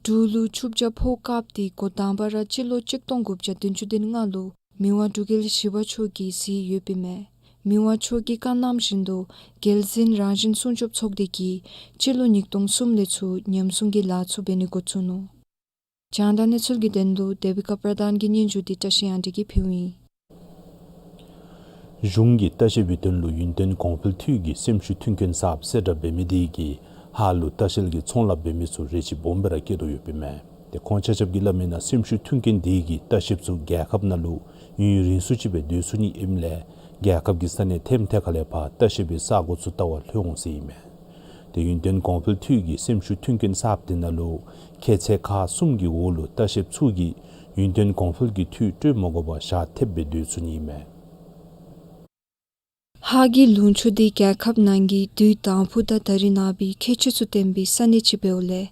འབྲུག་ལུ་ཆུ་བྱ་ཕོག་སྐབས་དེ་འགོ་དང་པ་ར་སྤྱི་ལོ་གཅིག་སྟོང་དགུ་བརྒྱ་བདུན་ཅུ་དོན་ལྔ་ལུ་མི་དབང་འབྲུག་རྒྱལ་བཞི་པ་མཆོག་གིས་གཟིགས་ཡོདཔ་ཨིན་མས། མི་དབང་མཆོག་གི་བཀའ་གནང་བཞིན་དུ་རྒྱལ་བཙུན་རང་བཞིན་སྲུང་སྐྱོབ་ཚོགས་སྡེ་གིས་སྤྱི་ལོ་ཉིས་སྟོང་གསུམ་ལས་ཚུར་ཉམས་སྲུང་གི་ལཱ་ཚུ་འབད་ནི་འགོ་བཙུགས་ནུག། རྒྱང་བསྒྲགས་གནས་ཚུལ་གྱི་དོན་ལུ་དེ་བི་ཀ་པྲ་དཱན་གྱི་སྙན་ཞུ་འདི་བཀྲ་ཤིས་དབང་འདུས་ཀྱིས་ཕུལཝ་ཨིན། གཞུང་གིས་ལྟ་བཤལ་པའི་དོན་ལུ་ཡུན་བརྟན་གོང་འཕེལ་འཐུས་ཀྱི་སེམས་ཤུགས་མཐུན་རྐྱེན་གསརཔ་གསལ་བསྒྲགས་འབད་མི་དེ་གིས་ཧཱ་ལུ་ལྟ་བཤལ་གྱི་ཚོང་ལཱ་འབད་མི་ཚུ་རེ་ཆེ་སྦོམ་སྦེ་ར་བསྐྱེད་དོ་ཡོདཔ་ཨིན་མས། ཏེ་ཁོང་ཆ་ཁྱབ་ཀྱིས་སླབ་མི་ནང་སེམས་ཤུགས་མཐུན་རྐྱེན་དེ་གིས་ལྟ་བཤལཔ་ཚུ་རྒྱལ་ཁབ་ནང་ལུ་ཡུན་རིང་སུ་ཅིག་སྦེ་སྡོད་ཚུགས་ནི་ཨིནམ་ལས་རྒྱལ་ཁབ་ཀྱི་ས་གནས་ཐེམ་ཐེ་ཁ་ལས་ཕར་ལྟ་བཤལ་པའི་ས་གོ་ཚུ་བལྟ་བར་ལྷོད་འོང་ཟེར་ཨིན་མས། ཏེ་ཡུན་བརྟན་གོང་འཕེལ་འཐུས་ཀྱི་སེམས་ཤུགས་མཐུན་རྐྱེན་གསརཔ་དེ་ནང་ལུ་ཁྱད་ཚད་ཁག་གསུམ་གྱི་འོག་ལུ་ལྟ་བཤལཔ་ཚུ་གིས་ཡུན་བརྟན་གོང་འཕེལ་གྱི་འཐུས་སྤྲོད་མ་དགོ་པར་ཞག་ཐེབས་སྦེ་སྡོད་ཚུགས་ནི་ཨིན་མས། ཧཱ་གི་ལུང་ཕྱོགས་འདི་རྒྱལ་ཁབ་ནང་གི་དུས་དང་ཕུ་དང་ད་རིས་ནངས་པའི་ཁྱད་ཆོས་ཚུ་ལྡན་པའི་ས་གནས་ཅིག་འབདཝ་ལས་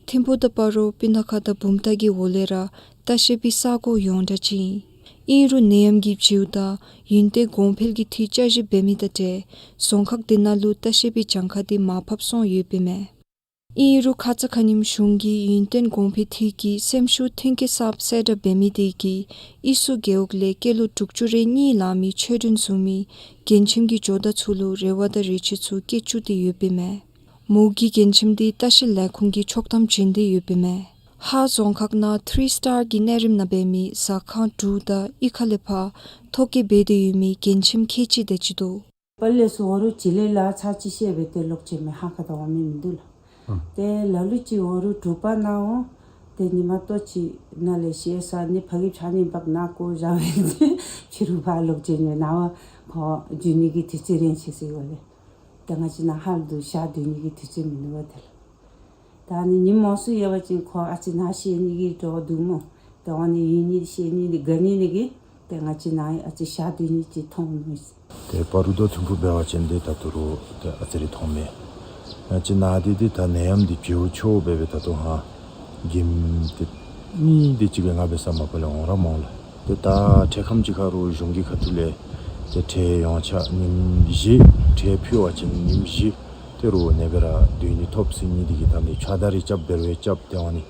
ཐིམ་ཕུག་དང་སྤ་རོ་སྤུ་ན་ཁ་དང་བུམ་ཐང་གི་འོག་ལས་ར་ལྟ་བཤལ་པའི་ས་གོ་ཡོངས་གྲགས་ཅིག་ཨིན། ཨིན་རུང་ནད་ཡམས་ཀྱི་བྱིའུ་དང་ཡུན་བརྟན་གོང་འཕེལ་གྱི་འཐུས་བསྐྱར་ཞིབ་འབད་མི་དང་འབྲེལ་རྫོང་ཁག་དེ་ནང་ལུ་ལྟ་བཤལ་པའི་གྱངས་ཁ་དེ་མར་ཕབ་སོང་ཡོདཔ་ཨིན་མས། ཨིན་རུང་ཁ་ཙ་ཁ་ཉིནམ་གཞུང་གིས་ཡུན་བརྟན་གོང་འཕེལ་འཐུས་ཀྱི་སེམས་ཤུགས་མཐུན་རྐྱེན་གསརཔ་གསལ་བསྒྲགས་འབད་མི་དེ་གིས་དབུས་སུ་རྒེད་འོག་ལས་སྐྱེས་ལོ་དྲུག་ཅུ་རེ་གཉིས་ལང་མི་ཆོས་སྒྲོན་བཟུམ་མའི་རྒན་ཁྱིམ་གྱི་ཇོ་བདག་ཚུ་ལུ་རེ་བ་དང་རེ་ཆེ་ཚུ་བསྐྱེད་བཅུག་སྟེ་ཡོདཔ་ཨིན་མས། མོ་གི་རྒན་ཁྱིམ་དེ་ལྟ་བཤལ་ལས་ཁུངས་ཀྱིས་ཆོག་ཐམ་བྱིན་ཏེ་ཡོདཔ་ཨིན་མས། ཧཱ་རྫོང་ཁག་ནང་ཐི་རི་སི་ཊར་གྱི་གནས་རིམ་ནང་འབད་མི་ཟ་ཁང་དྲུག་དང་གཡུས་ཁ་ལས་ཕར་ཐོ་བཀོད་འབད་དེ་ཡོད་མི་རྒན་ཁྱིམ་ཁལ་གཅིག་དེ་ཅིག་འདུག། པར་ལས་སུ་འོ་རུ་ཅིག་ལས་ལ་ཚར་གཅིག་བཤད་སྦེ་ཏེ་ལོག་ཅི་མས། ཧ་ཁ་ད་འོང་མི་མིན་འདུག་ལགས། ཨ། ཏེ་ལ་ལུ་ཅིག་འོ་རུ་དྲུག་པ་ནང་འོང་། ཏེ་ཉིན་མ་ལྟོ་ཅིག་ནང་ལས་བཤད་ས་ནི་ཕ་གི་ཕྱགས་སྙིགས་འབག་ནང་བཀོ་བཞག་སྦེ་ཕྱི་རུ་ཕར་ལོག་ཅི་མས། ནངས་པ་ཁོ་འགྱོ་ནི་གི་དུས་ཚོད་རན་ཅི་ཟེར་འོ་ལས། ཏེ་ང་བཅས་ནཱ་ཧཱ་ལུ་ཞག་སྡོད་ནི་གི་དུས་ཚོད་མིན་འདུག་པ་ཏེ་ལགས། ད་ནི་ཉིནམ་མང་སུ་ཡོད་པ་ཅིན་ཁོ་ཨ་ཙི་ནཱ་བཤལ་ནི་གི་འདྲཝ་འདུག་སྨོ། ཏེ་འོ་ནི་ཡུན་ནི་བཤལ་ནི་ནི་དགའ་ནི་ནི་གིས་ཏེ་ང་བཅས་ནཱ་ཨ་ཙི་ཞག་སྡོད་ནི་ཅིག་མཐོང་མས། ཏེ་སྤ་རོ་དང་ཐིམ་ཕུག་འབད་བ་ཅིན་ཏེ་ད་ལྟོ་རུང་ཏེ་ཨ་ཙི་རེ་མཐོང་མས། ང་བཅས་ནཱ་འདི་ཏེ་ད་ནད་ཡམས་འདི་བྱིའུ་ཆོ་འབད་སྦེ་ད་ལྟོ་ཧ་གྱིམ་ཏེ་གཉིས་དེ་ཅིག་སྦེ་ང་འབད་ས་མ་པ་ལས་འོང་ར་མ་འོང་ལགས། ཏེ་ད་འཕྲལ་ཁམས་ཅིག་ཁར་རུང་གཞུང་གི་ཁ་ཐུག་ལས་ཏེ་ཁྲལ་ཡོངས་ཆག་ཉིནམ་བཞི་ཁྲལ་ཕུལ་བ་ཅིན་ཉིནམ་བཞི་ཏེ་རུང་ཨ་ནེ་སྦེ་ར་སྡོད་ནི་ཐོབ་ཟེར་ནི་འདི་གིས་ད་ནི་ཕྱགས་བདའ་རེ་རྐྱབ་འབད་རུང་རྐྱབ་སྟེ་འོང་ནི།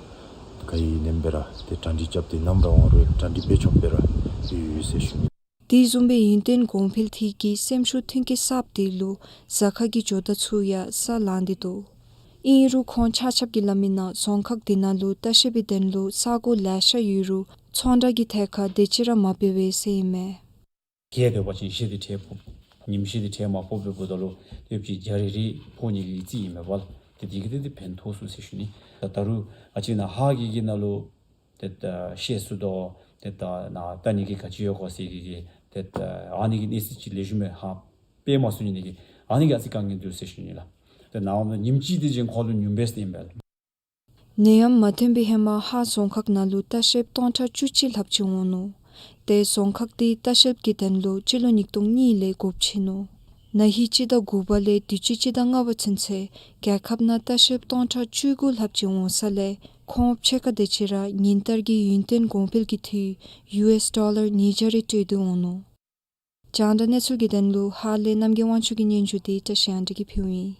ག་ཨིན་ཨ་ནེམ་སྦེ་ར་ཏེ་གྲ་སྒྲིག་རྐྱབ་སྟེ་ནམ་ར་འོང་རུང་གྲ་སྒྲིག་འབད་ཆོགཔ་སྦེ་ར་ཡོད་ཡོད་ཟེར་ཞུ་ནི། དེ་བཟུམ་སྦེ་ཡུན་བརྟན་གོང་འཕེལ་འཐུས་ཀྱི་སེམས་ཤུགས་མཐུན་རྐྱེན་གསརཔ་དེ་ལུ་ཟ་ཁང་གི་ཇོ་བདག་ཚུ་ཡང་ས་ལང་སྟེ་འདུག། ཨིན་རུང་ཁོང་ཆ་ཁྱབ་ཀྱིས་སླབ་མི་ནང་རྫོང་ཁག་དེ་ནང་ལུ་ལྟ་བཤལ་པའི་དོན་ལུ་ས་གོ་ལེ་ཤ་ཡོད་རུང་ཚོང་བསྒྲགས་ཀྱི་ཐད་ཁར་དེ་ཅིག་ར་མ་འབད་བས་ཟེར་ཨིན་མས། བརྒྱད་སྡོད་པ་ཅིན་བཞི་དེ་ཁྲལ་ཕོག། ཉིནམ་བཞི་དེ་ཁྲལ་མ་ཕོགཔ་འབདཝ་ད་ལུ་ཏེ་ཅིག་བརྒྱ་རེ་རེ་ཕོག་ནི་གི་རྩིས་ཨིན་མས་པ་ལགས། ཏེ་དེ་གིས་ཏེ་ཏེ་ཕན་ཐོགས་ཚུགས་ཟེར་ཞུ་ནི། ད་ད་རུང་ཨ་ཙི་ནཱ་ཧཱ་གི་གི་ནང་ལུ་ཏེ་ད་བཤལ་ཚུགས་དོ། ཏེ་ད་ནཱ་ལྟ་ནི་གི་ག་ཅི་ཡོད་གོ་ཟེར་གི་གི་ཏེ་ད་ཨ་ནི་གི་གནས་ཚུལ་ཅིག་ལེགས་ཤོམ་སྦེ་ཧ་སྤེལ་མ་ཚུགས་ནི་གི་ཨ་ནི་གི་ཨ་ཙི་དཀའ་ངལ་འདུག་ཟེར་ཞུ་ནི་ལགས། ཏེ་ནཱ་ཉིནམ་གཅིག་དེ་ཅིག་ཁོང་ལུ་ཉུང་བས་ཟེར་ཨིན་པས་ལགས། ནད་ཡམས་མ་ཐོན་པའི་ཧེ་མ་ཧཱ་རྫོང་ཁག་ནང་ལུ་ལྟ་བཤལཔ་སྟོང་ཕྲག་བཅུ་གཅིག་ལྷགཔ་ཅིག་འོང་ནུག། ཏེ་རྫོང་ཁག་དེ་ལྟ་བཤལཔ་གི་དོན་ལུ་སྤྱི་ལོ་ཉིས་སྟོང་གཉིས་ལས་སྒོ་ཕྱེ་ནུག། ན་ཧིང་སྤྱི་ཟླ་དགུ་པ་ལས་དུས་ཅི་སྤྱི་ཟླ་ལྔ་པ་ཚུན་ཚོད་རྒྱལ་ཁབ་ནང་ལྟ་བཤལཔ་སྟོང་ཕྲག་བཅུ་དགུ་ལྷགཔ་ཅིག་འོང་ས་ལས་ཁོང་ཕྱེད་ཀ་དེ་ཅིག་ར་ཉིན་ལྟར་གྱི་ཡུན་བརྟན་གོང་འཕེལ་གྱི་འཐུས་ཡུ་ཨེསི་ཌོ་ལར་ཉིས་བརྒྱ་རེ་སྤྲོད་དེ་འོང་ནུག། རྒྱང་བསྒྲགས་གནས་ཚུལ་གྱི་དོན་ལུ་ཧཱ་ལས་རྣམ་རྒྱལ་དབང་ཕྱུག་གི་སྙན་ཞུ་དེ་བཀྲ་ཤིས་དབང་འདུས་ཀྱིས་ཕུལཝ་ཨིན།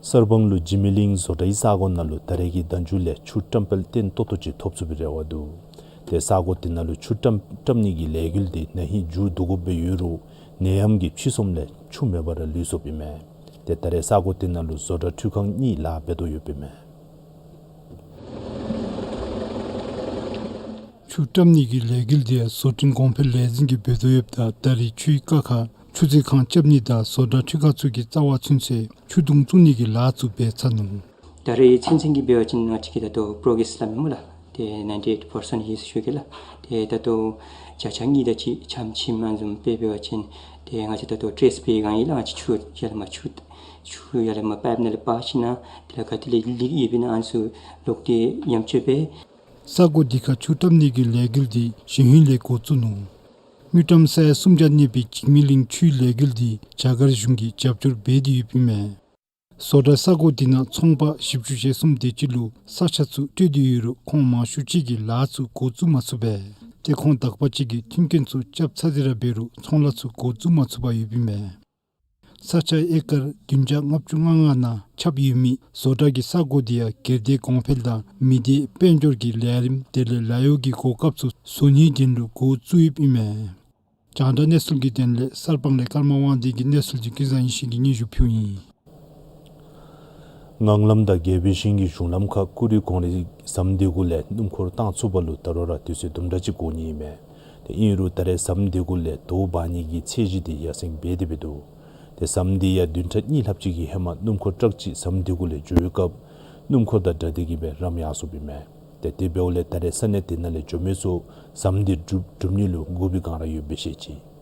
གསར་སྤང་ལུ་འཇིགས་མེད་གླིང་བཟོ་གྲྭའི་ས་གོ་ནང་ལུ་ད་རེས་ཀྱི་ཟླ་མཇུག་ལས་ཆུ་བཀྲམ་སྤེལ་བརྟན་ཏོག་ཏོ་ཅིག་ཐོབ་ཚུགས་པའི་རེ་བ་འདུག། ཏེ་ས་གོ་དེ་ནང་ལུ་ཆུ་བཀྲམ་བཀྲམ་ནི་གི་ལས་འགུལ་དེ་ན་ཧིང་མཇུག་བསྡུ་དགོཔ་སྦེ་ཡོད་རུང་ནད་ཡམས་ཀྱི་ཕྱི་ཚོམ་ལས་ཆུ་མེད་པར་ལུས་སོཔ་ཨིན་མས། ཏེ་ད་རེས་ས་གོ་དེ་ནང་ལུ་བཟོ་གྲྭ་འཕྲུལ་ཁང་གཉིས་ལཱ་འབད་དོ་ཡོདཔ་ཨིན་མས། ཆུ་བཀྲམ་ནི་གི་ལས་འགུལ་དེ་བཟོ་སྐྲུན་གོང་འཕེལ་ལས་འཛིན་གྱིས་འབད་དོ་ཡོདཔ་ད་ད་རེས་ཆུའི་རྐ་ཁར་ཆུ་མཛོད་ཁང་རྐྱབ་ནི་དང་བཟོ་གྲྭ་འཕྲུལ་ཁང་ཚུ་གི་རྩ་བ་ཚུན་ཚོད་ཆུ་དུང་བཙུགས་ནི་གི་ལཱ་ཚུ་འབད་ཚར་ནུག། ད་རེས་ཚུན་ཚོད་ཀྱི་འབད་བ་ཅིན་ང་བཅས་ཀྱི་ད་ལྟོ་པོརོ་གེ་རེསི་སླབ་མི་སྨོ་ལགས། ཏེ་ནའིན་ཊི་ཨེཊ་པར་སེནཊ་ཡོད་ཟེར་ཞུ་གེ་ལགས། ཏེ་ད་ལྟོ་བརྒྱ་ཆ་གཉིས་དེ་ཅིག་ཆམ་ཆིམ་ཨ་ནི་བཟུམ་སྦེ་འབད་བ་ཅིན་ཏེ་ང་བཅས་ད་ལྟོ་ཊེསཊ་འབད་སྒང་ཨིན་ལགས། ང་བཅས་ཆུ་ཡར་ལས་མར་ཆུ་ཆུ་ཡར་ལས་མར་པའིཔ་ནང་ལས་འབག་ཞིན་ན་དེ་ལས་ག་ཏེ་ལས་ལིག་ཡོདཔ་ཨིན་ན་ཨ་ནི་ཚུ་ལོག་སྟེ་ཡམ་ཆོད་སྦེ། ས་གོ་དེ་ཁར་ཆུ་བཀྲམ་ནི་གི་ལས་འགུལ་དེ་གཞེས་ཧིང་ལས་འགོ་བཙུགས་ནུག། དངུལ་ཀྲམ་ས་ཡ་སུམ་བརྒྱ་གནས་པའི་འཇིགས་མེད་གླིང་ཆུའི་ལས་འགུལ་དེ་རྒྱ་གར་གཞུང་གིས་རྒྱབ་སྐྱོར་འབད་དེ་ཡོདཔ་ཨིན་མས། བཟོ་གྲྭ་ས་གོ་འདི་ནང་ཚོང་པ་བཞི་བཅུ་ཞེ་གསུམ་དེ་ཅིག་ལུ་ས་ཆ་ཚུ་སྤྲོད་དེ་ཡོད་རུང་ཁོང་མང་ཤོས་ཅིག་གིས་ལཱ་ཚུ་འགོ་བཙུགས་མ་ཚུགས་པས། ཏེ་ཁོང་དག་པ་ཅིག་གིས་མཐུན་རྐྱེན་ཚུ་རྐྱབ་ཚར་ཏེ་ར་འབད་རུང་ཚོང་ལཱ་ཚུ་འགོ་བཙུགས་མ་ཚུགས་པར་ཡོདཔ་ཨིན་མས། ས་ཆ་ཨེ་ཀར་བདུན་བརྒྱ་ལྔ་བཅུ་ང་ལྔ་ནང་ཁྱབ་ཡོད་མི་བཟོ་གྲྭ་གི་ས་གོ་འདི་ཡང་སྒེར་སྡེ་གོང་འཕེལ་དང་མི་སྡེ་དཔལ་འབྱོར་གྱི་ལས་རིམ་དེ་ལས་ལཱ་གཡོག་གི་གོ་སྐབས་ཚུ་བཟོ་ནིའི་དོན་ལུ་འགོ་བཙུགས་ཡོདཔ་ཨིན་མས། རྒྱང་བསྒྲགས་གནས་ཚུལ་གྱི་དོན་ལས་གསར་སྤང་ལས་ཀརྨ་དབང་འདུས་ཀྱི་གནས་ཚུལ་འདི་ཀུན་བཟང་ཡེ་ཤེས་ཀྱིས་སྙན་ཞུ་ཕུལཝ་ཨིན། ངང་ལམ་དང་རྒྱལ་པོའི་ཞིང་གི་གཞུང་ལམ་ཁར་ཀུ་རེ་གོང་རིའི་ཟམ་དེ་གུ་ལས་སྣུམ་འཁོར་བཏང་ཚུགས་པ་ལུ་ད་རུང་ར་དུས་ཚོད་དུམ་གྲ་ཅིག་འགོར་ནི་ཨིན་མས། ཏེ་ཨིན་རུང་ད་རེས་ཟམ་དེ་གུ་ལས་དོས་འབག་ནི་གི་ཚད་གཞི་དེ་ཡར་སེང་འབད་དེ་འབད་འདུག། ཏེ་ཟམ་དེ་ཡང་བདུན་ཕྲག་གཉིས་ལྷགཔ་ཅིག་གི་ཧེ་མ་སྣུམ་འཁོར་ཊག་ཅིག་ཟམ་དེ་གུ་ལས་འགྱོ་བའི་སྐབས་སྣུམ་འཁོར་དང་སྦྲགས་ཏེ་གིས་སྦེ་རམ་ཡར་སོཔ་ཨིན་མས། ཏེ་དེ་འབདཝ་ལས་ད་རེས་ས་གནས་དེ་ནང་ལས་འགྱོ་མི་ཚུ་ཟམ་དེ་སྒྲུབ་སྒྲུབ་ནི་ལུ་སྒུག་པའི་བསྒང་ར་ཡོདཔ་སྦེ་བཤད་ཅི།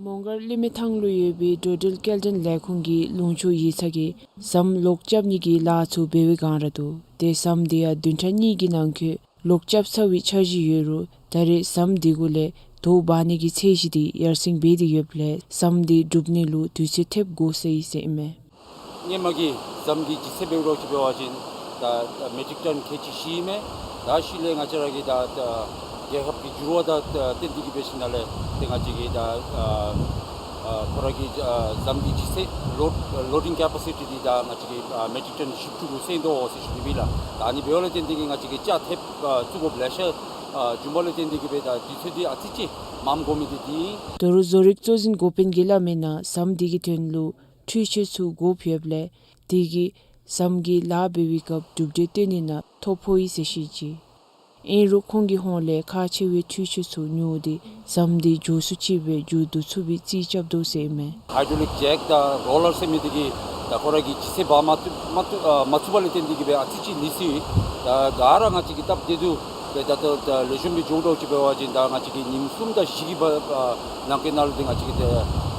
མོང་སྒར་ཀླུ་མེ་ཐང་ལུ་ཡོད་པའི་འགྲོ་འགྲུལ་སྐྱེལ་འདྲེན་ལས་ཁུངས་ཀྱི་ལུང་ཕྱོགས་ཡིག་ཚང་གིས་ཟམ་ལོག་རྐྱབ་ནི་གི་ལཱ་ཚུ་འབད་བའི་བསྒང་ར་འདུག། ཏེ་ཟམ་དེ་ཡང་བདུན་ཕྲག་གཉིས་ཀྱི་ནང་འཁོད་ལོག་རྐྱབ་ཚར་བའི་འཆར་གཞི་ཡོད་རུང་ད་རེས་ཟམ་དེ་གུ་ལས་དོས་འབག་ནི་གི་ཚད་གཞི་དེ་ཡར་སེང་འབད་དེ་ཡོདཔ་ལས་ཟམ་དེ་སྒྲུབ་ནི་ལུ་དུས་ཚོད་ཐེབས་འགོར་སོ་ཡི་ཟེར་ཨིན་མས། སྔོན་མ་གི་ཟམ་གྱི་ལྗིད་ཚད་འབད་རུང་ཅིག་འབད་བ་ཅིན་ད་མེ་ཊིག་ཊོན་ཁལ་གཅིག་བཞི་ཨིན་མས། ད་ཤུལ་ལས་ང་བཅས་ར་གི་ད་ད་རྒྱལ་ཁབ་ཀྱི་འགྱུར་བ་དང་ད་བརྟེན་ཏེ་གིས་འབད་ཞིནམ་ལས་ཏེ་ང་བཅས་ཀྱི་ད་ཨ་ཨ་ཁོ་ར་གི་ཨ་ཟམ་གྱི་ལྗིད་ཚད་ལོཌ་ལོཌ་ཌིང་ཀེ་པ་སི་ཊི་འདི་ད་ང་བཅས་ཀྱི་ཨ་མེ་ཊིག་ཊོན་བཞི་བཅུ་ལུ་སོན་དོ་ཟེར་ཞུ་ནི་ཨིན་ལགས། ད་ཨ་ནི་འབདཝ་ལས་བརྟེན་ཏེ་གིས་ང་བཅས་ཀྱི་ལྕགས་ཐེབས་ཨ་བཙུགས་དགོཔ་ལེ་ཤ་ཨ་བྱུངམ་ལས་བརྟེན་ཏེ་གིས་སྦེ་ད་དུས་ཚོད་འདི་ཨ་ཙི་ཅིག་མངམ་འགོར་མི་འདི་འདི་ཨིན། ད་རུང་བཟོ་རིག་གཙོ་འཛིན་འགོ་དཔོན་གྱིས་སླབ་མིའི་ནང་ཟམ་དེ་གི་དོན་ལུ་འཕྲུལ་ཆས་ཚུ་དགོཔ་ཡོདཔ་ལས་དེ་གིས་ཟམ་གྱི་ལཱ་འབད་བའི་སྐབས་གྲུབ་འབྲས་སྟོན་ནི་ནང་ཐོ་ཕོག་ཡི་ཟེར་བཤད་ཅི། ཨིན་རུང་ཁོང་གི་ཧོངས་ལས་ཁག་ཆེ་བའི་འཕྲུལ་ཆས་ཚུ་ཉོ་སྟེ་ཟམ་དེ་མགྱོགས་སུ་ཅིག་སྦེ་མཇུག་བསྡུ་ཚུགས་པའི་རྩིས་རྐྱབ་དོ་ཟེར་ཨིན་མས། ཧའི་ཌྲོ་ལིག་ཇེག་དང་རོ་ལར་ཟེར་མི་དེ་གིས་ད་ཁོ་ར་གི་ལྗིད་ཚད་འབག་མ་བཏུབ་མ་བཏུབ་ཨ་མ་ཚུགས་པ་ལས་བརྟེན་ཏེ་གིས་སྦེ་ཨ་ཙི་ཅིག་ལུས་སོ་ཡི། ད་ག་ར་ང་བཅས་ཀྱིས་སྟབས་བདེ་ཏོག་ཏོ་སྦེ་ད་ལྟོ་ད་ལེགས་ཤོམ་སྦེ་འགྱོ་དོ་ཅིག་འབད་བ་ཅིན་ད་ང་བཅས་ཀྱིས་ཉིནམ་གསུམ་དང་བཞི་གི་བར་ཨ་ནང་འཁོད་ནང་ལུ་ཏེ་ང་བཅས་ཀྱིས་ཏེ་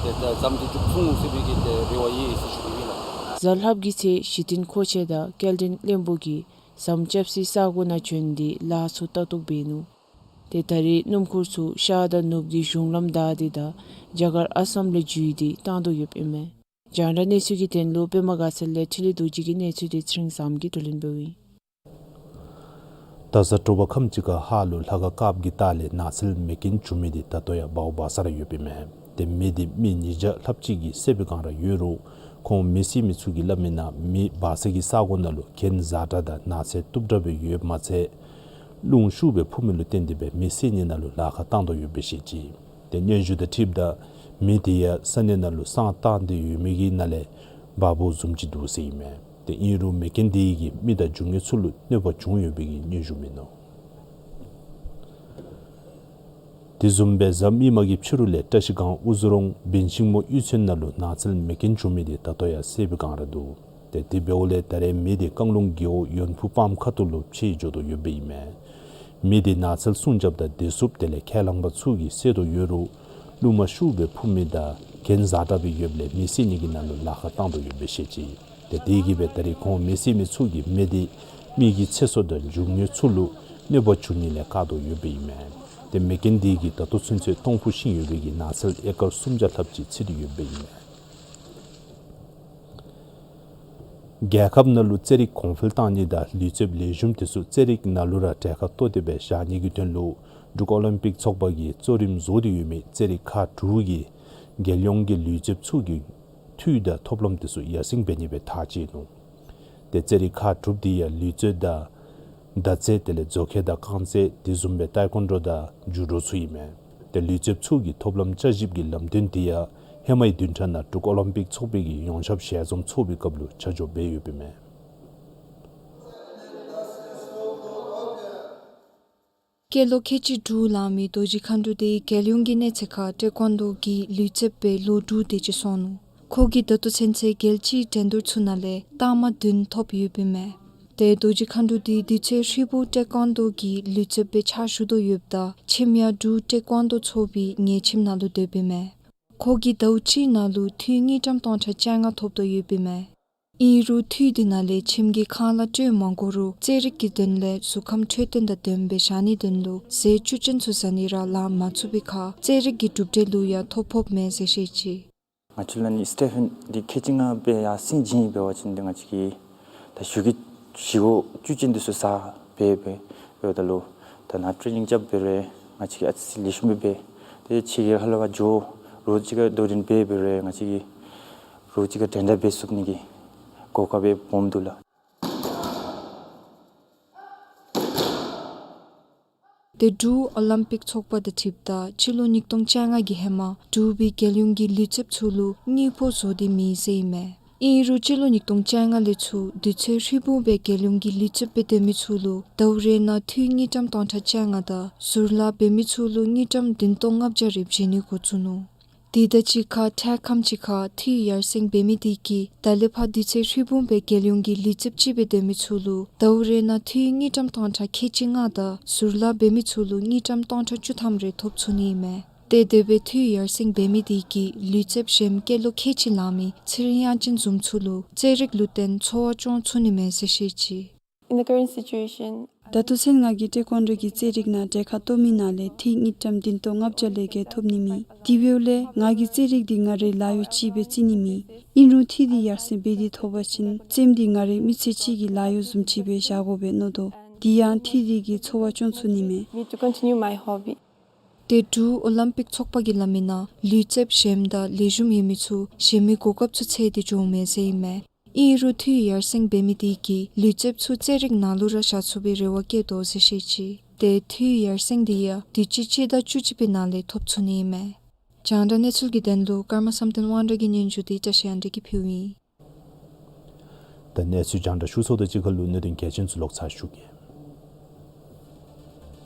ཏེ་ད་ཟམ་དེ་མཇུག་བསྡུ་ཚུགས་ཟེར་བའི་གི་ཏེ་རེ་བ་ཡོད་ཟེར་ཞུ་ནི་ཨིན་ལགས། གཟའ་ལྷགཔ་གི་ཚེ་གཞི་རྟེན་མཁོ་ཆས་དང་སྐྱེལ་འདྲེན་བློན་པོ་གིས་ཟམ་རྐྱབ་སའི་ས་གོ་ནང་བྱོན་ཏེ་ལཱ་ཚུ་ལྟ་རྟོག་འབད་ནུག། ཏེ་ད་རེས་སྣུམ་འཁོར་ཚུ་ཤར་དང་ནུབ་ཀྱི་གཞུང་ལམ་བདའ་སྟེ་དང་རྒྱ་གར་ཨ་སམ་ལས་འཛུལ་ཏེ་བཏང་དོ་ཡོདཔ་ཨིན་མས། རྒྱང་བསྒྲགས་གནས་ཚུལ་གྱི་དོན་ལུ་པདྨ་དགའ་ཚལ་ལས་འཕྲིན་ལས་རྡོ་རྗེ་གི་གནས་ཚུལ་དེ་ཚེ་རིང་བཟངམོ་གིས་བསྡུ་ལེན་འབདཝ་ཨིན། ད་གཟའ་དྲོ་པ་ཁམས་ཅིག་ཁར་ཧཱ་ལུ་ལྷ་ཁང་དཀརཔོ་གི་ལྟག་ལས་ནགས་ཚལ་མེ་རྐྱེན་བྱུང་མི་དེ་ད་ལྟོ་ཡང་འབརཝ་འབར་ས་ར་ཡོདཔ་ཨིན་མས། ཏེ་མེ་དེ་མི་ཉིས་བརྒྱ་ལྷགཔ་ཅིག་གིས་བསད་པའི་བསྒང་ར་ཡོད་རུང་ཁོང་མེ་བསད་མི་ཚུ་གིས་སླབ་མིའི་ནང་མེ་འབར་ས་གི་ས་གོ་ནང་ལུ་གྱེན་བཟའ་དྲ་དང་ནགས་ཚལ་གཏུབ་དྲ་སྦེ་ཡོདཔ་མ་ཚད་རླུང་ཤུགས་སྦེ་འཕུ་མི་ལུ་བརྟེན་ཏེ་སྦེ་མེ་བསད་ནི་ནང་ལུ་ལཱ་ཁག་བཏང་དོ་ཡོདཔ་སྦེ་བཤད་ཅི། ཏེ་སྙན་ཞུ་དང་འཁྲིལཝ་ད་མེ་དེ་ཡང་ས་གནས་ནང་ལུ་བསང་བཏང་སྟེ་ཡོད་མི་གི་ནང་ལས་འབར་བ་བཟུམ་ཅིག་འདུག་ཟེར་ཨིན་མས། ཏེ་ཨིན་རུང་མེ་རྐྱེན་དེ་གིས་མི་དང་རྒྱུ་དངོས་ཚུ་ལུ་གནོད་པ་བྱུང་ཡོད་པའི་གི་སྙན་ཞུ་མིན་ནུག། དེ་བཟུམ་སྦེ་གཟའ་མིག་དམར་གྱི་ཕྱི་རུ་ལས་བཀྲ་ཤིས་སྒང་དབུ་རྫོང་བན་ཤིང་མོ་གཡུས་ཚན་ནང་ལུ་ནགས་ཚལ་མེ་རྐྱེན་བྱུང་མི་དེ་ད་ལྟོ་ཡང་བསད་པའི་བསྒང་ར་འདུག། ཏེ་དེ་འབདཝ་ལས་ད་རེས་མེ་དེ་རྐང་ལུང་རྒེད་འོག་ཡོན་ཕུ་སྤང་ཁ་ཐུག་ལུ་མཆེད་འགྱོ་དོ་ཡོདཔ་ཨིན་མས། མེ་དེ་ནགས་ཚལ་སྲུང་སྐྱོབ་དང་བདེ་སྲུངཔ་དེ་ལས་ཁས་བླངས་པ་ཚུ་གིས་བསད་དོ་ཡོད་རུང་རླུང་མ་ཤུགས་སྦེ་འཕུ་མི་དང་གྱེན་བཟའ་དྲ་སྦེ་ཡོདཔ་ལས་མེ་བསད་ནི་གི་ནང་ལུ་ལཱ་ཁག་བཏང་དོ་ཡོདཔ་སྦེ་བཤད་ཅི། ཏེ་དེ་གིས་སྦེ་ད་རེས་ཁོང་མེ་བསད་མི་ཚུ་གིས་མེ་དེ་མི་གི་ཚེ་སྲོག་དང་རྒྱུ་དངོས་ཚུ་ལུ་གནོད་པ་བྱུང་ནི་ལས་བཀག་དོ་ཡོདཔ་ཨིན་མས། ཏེ་མེ་རྐྱེན་དེ་གིས་ད་ལྟོ་ཚུན་ཚོད་སྟོང་ཕུ་ཤིང་ཡོད་པའི་གི་ནགས་ཚལ་ཨེ་ཀར་སུམ་བརྒྱ་ལྷགཔ་ཅིག་འཚིག་སྟེ་ཡོདཔ་ཨིན་མས། རྒྱལ་ཁབ་ནང་ལུ་རྩེད་རིགས་གོང་འཕེལ་བཏང་ནི་དང་ལུས་རྩལཔ་ལེགས་ཤོམ་དེ་ཚུ་རྩེད་རིགས་ནང་ལུ་ར་གྲལ་ཁར་གཏོགས་ཏེ་སྦེ་བཞག་ནི་གི་དོན་ལུ་འབྲུག་ཨོ་ལིམ་པིག་ཚོགས་པ་གིས་གཙོ་རིམ་བཟོ་སྟེ་ཡོད་མི་རྩེད་རིགས་ཁག་དྲུག་གི་རྒྱལ་ཡོངས་ཀྱི་ལུས་རྩལཔ་ཚུ་གི་འཐུས་དང་ཐོབ་ལམ་དེ་ཚུ་ཡར་སེང་འབད་ནི་སྦེ་ཐག་བཅད་ནུག། ཏེ་རྩེད་རིགས་ཁག་དྲུག་དེ་ཡང་ལུས་རྩལ་དང་མདའ་རྩེད་དེ་ལས་མཛོ་ཁལ་དང་རྐང་རྩེད་དེ་བཟུམ་སྦེ་ཏའི་ཀོན་ཌོ་དང་ཇུ་ཌོ་ཚུ་ཨིན་མས། ཏེ་ལུས་རྩལཔ་ཚུ་གི་ཐོབ་ལམ་བསྐྱར་ཞིབ་ཀྱི་ལམ་སྟོན་དེ་ཡང་ཧེ་མའི་བདུན་ཕྲག་ནང་འབྲུག་ཨོ་ལིམ་པིག་ཚོགས་པའི་གི་ཡོངས་ཁྱབ་ཞལ་འཛོམས་ཚོགས་པའི་སྐབས་ལུ་ཆ་འཇོག་འབད་ཡོདཔ་ཨིན་མས། སྐྱེས་ལོ་ཁལ་གཅིག་དྲུག་ལང་མི་རྡོ་རྗེ་མཁའ་འགྲོ་དེ་རྒྱལ་ཡོངས་ཀྱི་གནས་ཚད་ཁར་ཏའི་ཀོན་ཌོ་གི་ལུས་རྩལཔ་སྦེ་ལོ་དྲུག་དེ་ཅིག་སོང་ནུག། ཁོ་གིས་ད་ལྟོ་ཚུན་ཚོད་རྒྱལ་སྤྱིའི་འགྲན་བསྡུར་ཚུ་ནང་ལས་རྟགས་མ་བདུན་ཐོབ་ཡོདཔ་ཨིན་མས། ཏེ་རྡོ་རྗེ་མཁའ་འགྲོ་དེ་དུས་ཚོད་ཧྲིལ་བུ་ཏའི་ཀོན་ཌོ་གི་ལུས་རྩལཔ་སྦེ་ཕྱག་ཞུ་དོ་ཡོདཔ་ད་ཁྱིམ་ཡང་འབྲུག་ཏའི་ཀོན་ཌོ་ཚོགས་པའི་ཉལ་ཁྱིམ་ནང་ལུ་སྡོདཔ་ཨིན་མས། ཁོ་གིས་ཟླཝ་གཅིག་ནང་ལུ་འཐུས་དངུལ་ཀྲམ་སྟོང་ཕྲག་བཅོ་ལྔ་ཐོབ་དོ་ཡོདཔ་ཨིན་མས། ཨིན་རུང་འཐུས་དེ་ནང་ལས་ཁྱིམ་གྱི་ཁང་གླ་སྤྲོད་མ་དགོ་རུང་རྩེད་རིགས་ཀྱི་དོན་ལས་གཟུགས་ཁམས་འཕྲོད་བསྟེན་དང་ལྡནམ་སྦེ་བཞག་ནིའི་དོན་ལུ་ཟས་བཅུད་ཅན་ཚུ་ཟ་ནི་ར་ལང་མ་ཚུགས་པའི་ཁར་རྩེད་རིགས་ཀྱི་གྲུབ་འབྲས་ལུ་ཡང་ཐོ་ཕོགཔ་མེད་ཟེར་བཤད་ཅི། ང་བཅས་ལུ་ཨ་ནི་སི་ཊེ་ཕེན་འདི་ཁལ་གཅིག་ལྔ་སྦེ་ཡར་སེང་བྱིན་ཡི། འབད་བ་ཅིན་འདི་ང་བཅས་ཀྱིས་ད་ཞུ་གི་བཞེས་སྒོ་བཅུད་ཅན་འདི་ཚུ་བཟའ་སྦེ་འབད་འབདཝ་ད་ལུ་ད་ནཱ་ཊེ་རེ་ནིང་རྐྱབ་འབད་རུང་ང་བཅས་ཀྱིས་ཨ་ཙི་ལེགས་ཤོམ་སྦེ་འབད་དེ་ཕྱི་རྒྱལ་ཁ་ལུ་ཕར་འགྱོ་རོགས་ཅིག་ཁར་དོ་འགྲན་འབད་འབད་རུང་ང་བཅས་ཀྱིས་རོགས་ཅིག་ཁར་འགྲན་ཟླ་འབད་ཚུགས་ནི་གི་གོ་སྐབས་སྦོམ་འདུག་ལགས། ཏེ་འབྲུག་ཨོ་ལིམ་པིག་ཚོགས་པ་དང་འཁྲིལཝ་ད་སྤྱི་ལོ་ཉིས་སྟོང་བཅོ་ལྔ་གི་ཧེ་མ་འབྲུག་པའི་རྒྱལ་ཡོངས་ཀྱི་ལུས་རྩལཔ་ཚུ་ལུ་དངུལ་ཕོགས་བཟོ་སྟེ་མེད་ཟེར་ཨིན་མས། ཨིན་རུང་སྤྱི་ལོ་ཉིས་སྟོང་བཅོ་ལྔ་ལས་ཚུར་དུས་ཚོད་ཧྲིལ་བུམ་སྦེ་རྒྱལ་ཡོངས་ཀྱི་ལུས་རྩལཔ་སྦེ་སྡོད་མི་ཚུ་ལུ་ཟླཝ་རེ་ནང་འཐུས་དངུལ་ཀྲམ་སྟོང་ཕྲག་བཅོ་ལྔ་དང་ཟུར་ལཱ་འབད་མི་ཚུ་ལུ་དངུལ་ཀྲམ་བདུན་སྟོང་ལྔ་བརྒྱ་རེ་བྱིན་ནི་འགོ་བཙུགས་ནུག། དེ་དང་གཅིག་ཁར་འཕྲལ་ཁམས་ཅིག་ཁར་འཐུས་ཡར་སེང་འབད་མི་དེ་གིས་ད་ལས་ཕར་དུས་ཚོད་ཧྲིལ་བུམ་སྦེ་རྒྱལ་ཡོངས་ཀྱི་ལུས་རྩལཔ་ཅིག་སྦེ་སྡོད་མི་ཚུ་ལུ་ཟླཝ་རེ་ནང་འཐུས་དངུལ་ཀྲམ་སྟོང་ཕྲག་ཁལ་གཅིག་ལྔ་དང་ཟུར་ལཱ་འབད་མི་ཚུ་ལུ་དངུལ་ཀྲམ་སྟོང་ཕྲག་བཅུ་ཐམ་རེ་ཐོབ་ཚུགས་ནི་ཨིན་མས། ཏེ་དེ་སྦེ་འཐུས་ཡར་སེང་འབད་མི་དེ་གིས་ལུས་རྩལཔ་གཞན་སྐྱེས་ལོ་ཁལ་གཅིག་ལང་མི་ཚེ་རིང་དབྱངས་ཅན་བཟུམ་ཚུ་ལུ་རྩེད་རིགས་ལུ་བརྟེན་འཚོ་བ་སྐྱོང་ཚུགས་ནི་མས་ཟེར་བཤད་ཅི། In the current situation, ད་ལྟོ་ཚུན་ང་གིས་ཊེ་ཀོན་ཌོ་གི་རྩེད་རིགས་ནང་གྲལ་ཁར་གཏོགས་མི་ནང་ལས་འཐུས་དངུལ་ཀྲམ་བདུན་སྟོང་ལྔ་བརྒྱ་ལས་བརྒལ་ཐོབ་ནི་མེད། དེ་འབདཝ་ལས་ང་གིས་རྩེད་རིགས་འདི་ང་རའི་ལཱ་གཡོག་ཅིག་སྦེ་བརྩི་ནི་མེད། ཨིན་རུང་འཐུས་འདི་ཡར་སེང་འབད་དེ་ཐོབ་པ་ཅིན་རྩེདམོ་འདི་ང་རའི་མི་ཚེ་གཅིག་གི་ལཱ་གཡོག་བཟུམ་ཅིག་སྦེ་བཞག་དགོ་པས་མནོ་དོ། དེ་ཡང་འཐུས་འདི་གིས་འཚོ་བ་སྐྱོང་ཚུགས་ནི་མས། Me to continue my hobby. ཏེ་འབྲུག་ཨོ་ལིམ་པིག་ཚོགས་པ་གིས་སླབ་མི་ནང་ལུས་རྩལཔ་གཞན་དང་ལེགས་ཤོམ་ཡོད་མི་ཚུ་གཞན་མི་གོ་སྐབས་ཚུ་འཚོལ་ཏེ་འགྱོཝ་མས་ཟེར་ཨིན་མས། ཨིན་རུང་འཐུས་ཡར་སེང་འབད་མི་དེ་གིས་ལུས་རྩལཔ་ཚུ་རྩེད་རིགས་ནང་ལུ་ར་བཞག་ཚུགས་པའི་རེ་བ་བསྐྱེད་དོ་ཟེར་བཤད་ཅི། ཏེ་འཐུས་ཡར་སེང་འདི་ཡང་དུས་ཅི་སྤྱི་ཟླ་བཅུ་གཅིག་པའི་ནང་ལས་ཐོབ་ཚུགས་ནི་ཨིན་མས། རྒྱང་བསྒྲགས་གནས་ཚུལ་གྱི་དོན་ལུ་ཀརྨ་བསམ་གཏན་དབང་གྲགས་ཀྱི་སྙན་ཞུ་འདི་བཀྲ་ཤིས་དབང་གྲགས་ཀྱིས་ཕུལཝ་ཨིན། ད་གནས་ཚུལ་རྒྱང་བསྒྲགས་ཞུ་ཚརཝ་དང་གཅིག་ཁར་ལུ་གནད་དོན་གལ་ཆེན་ཚུ་ལོག་ཚར་ཞུ་གེ།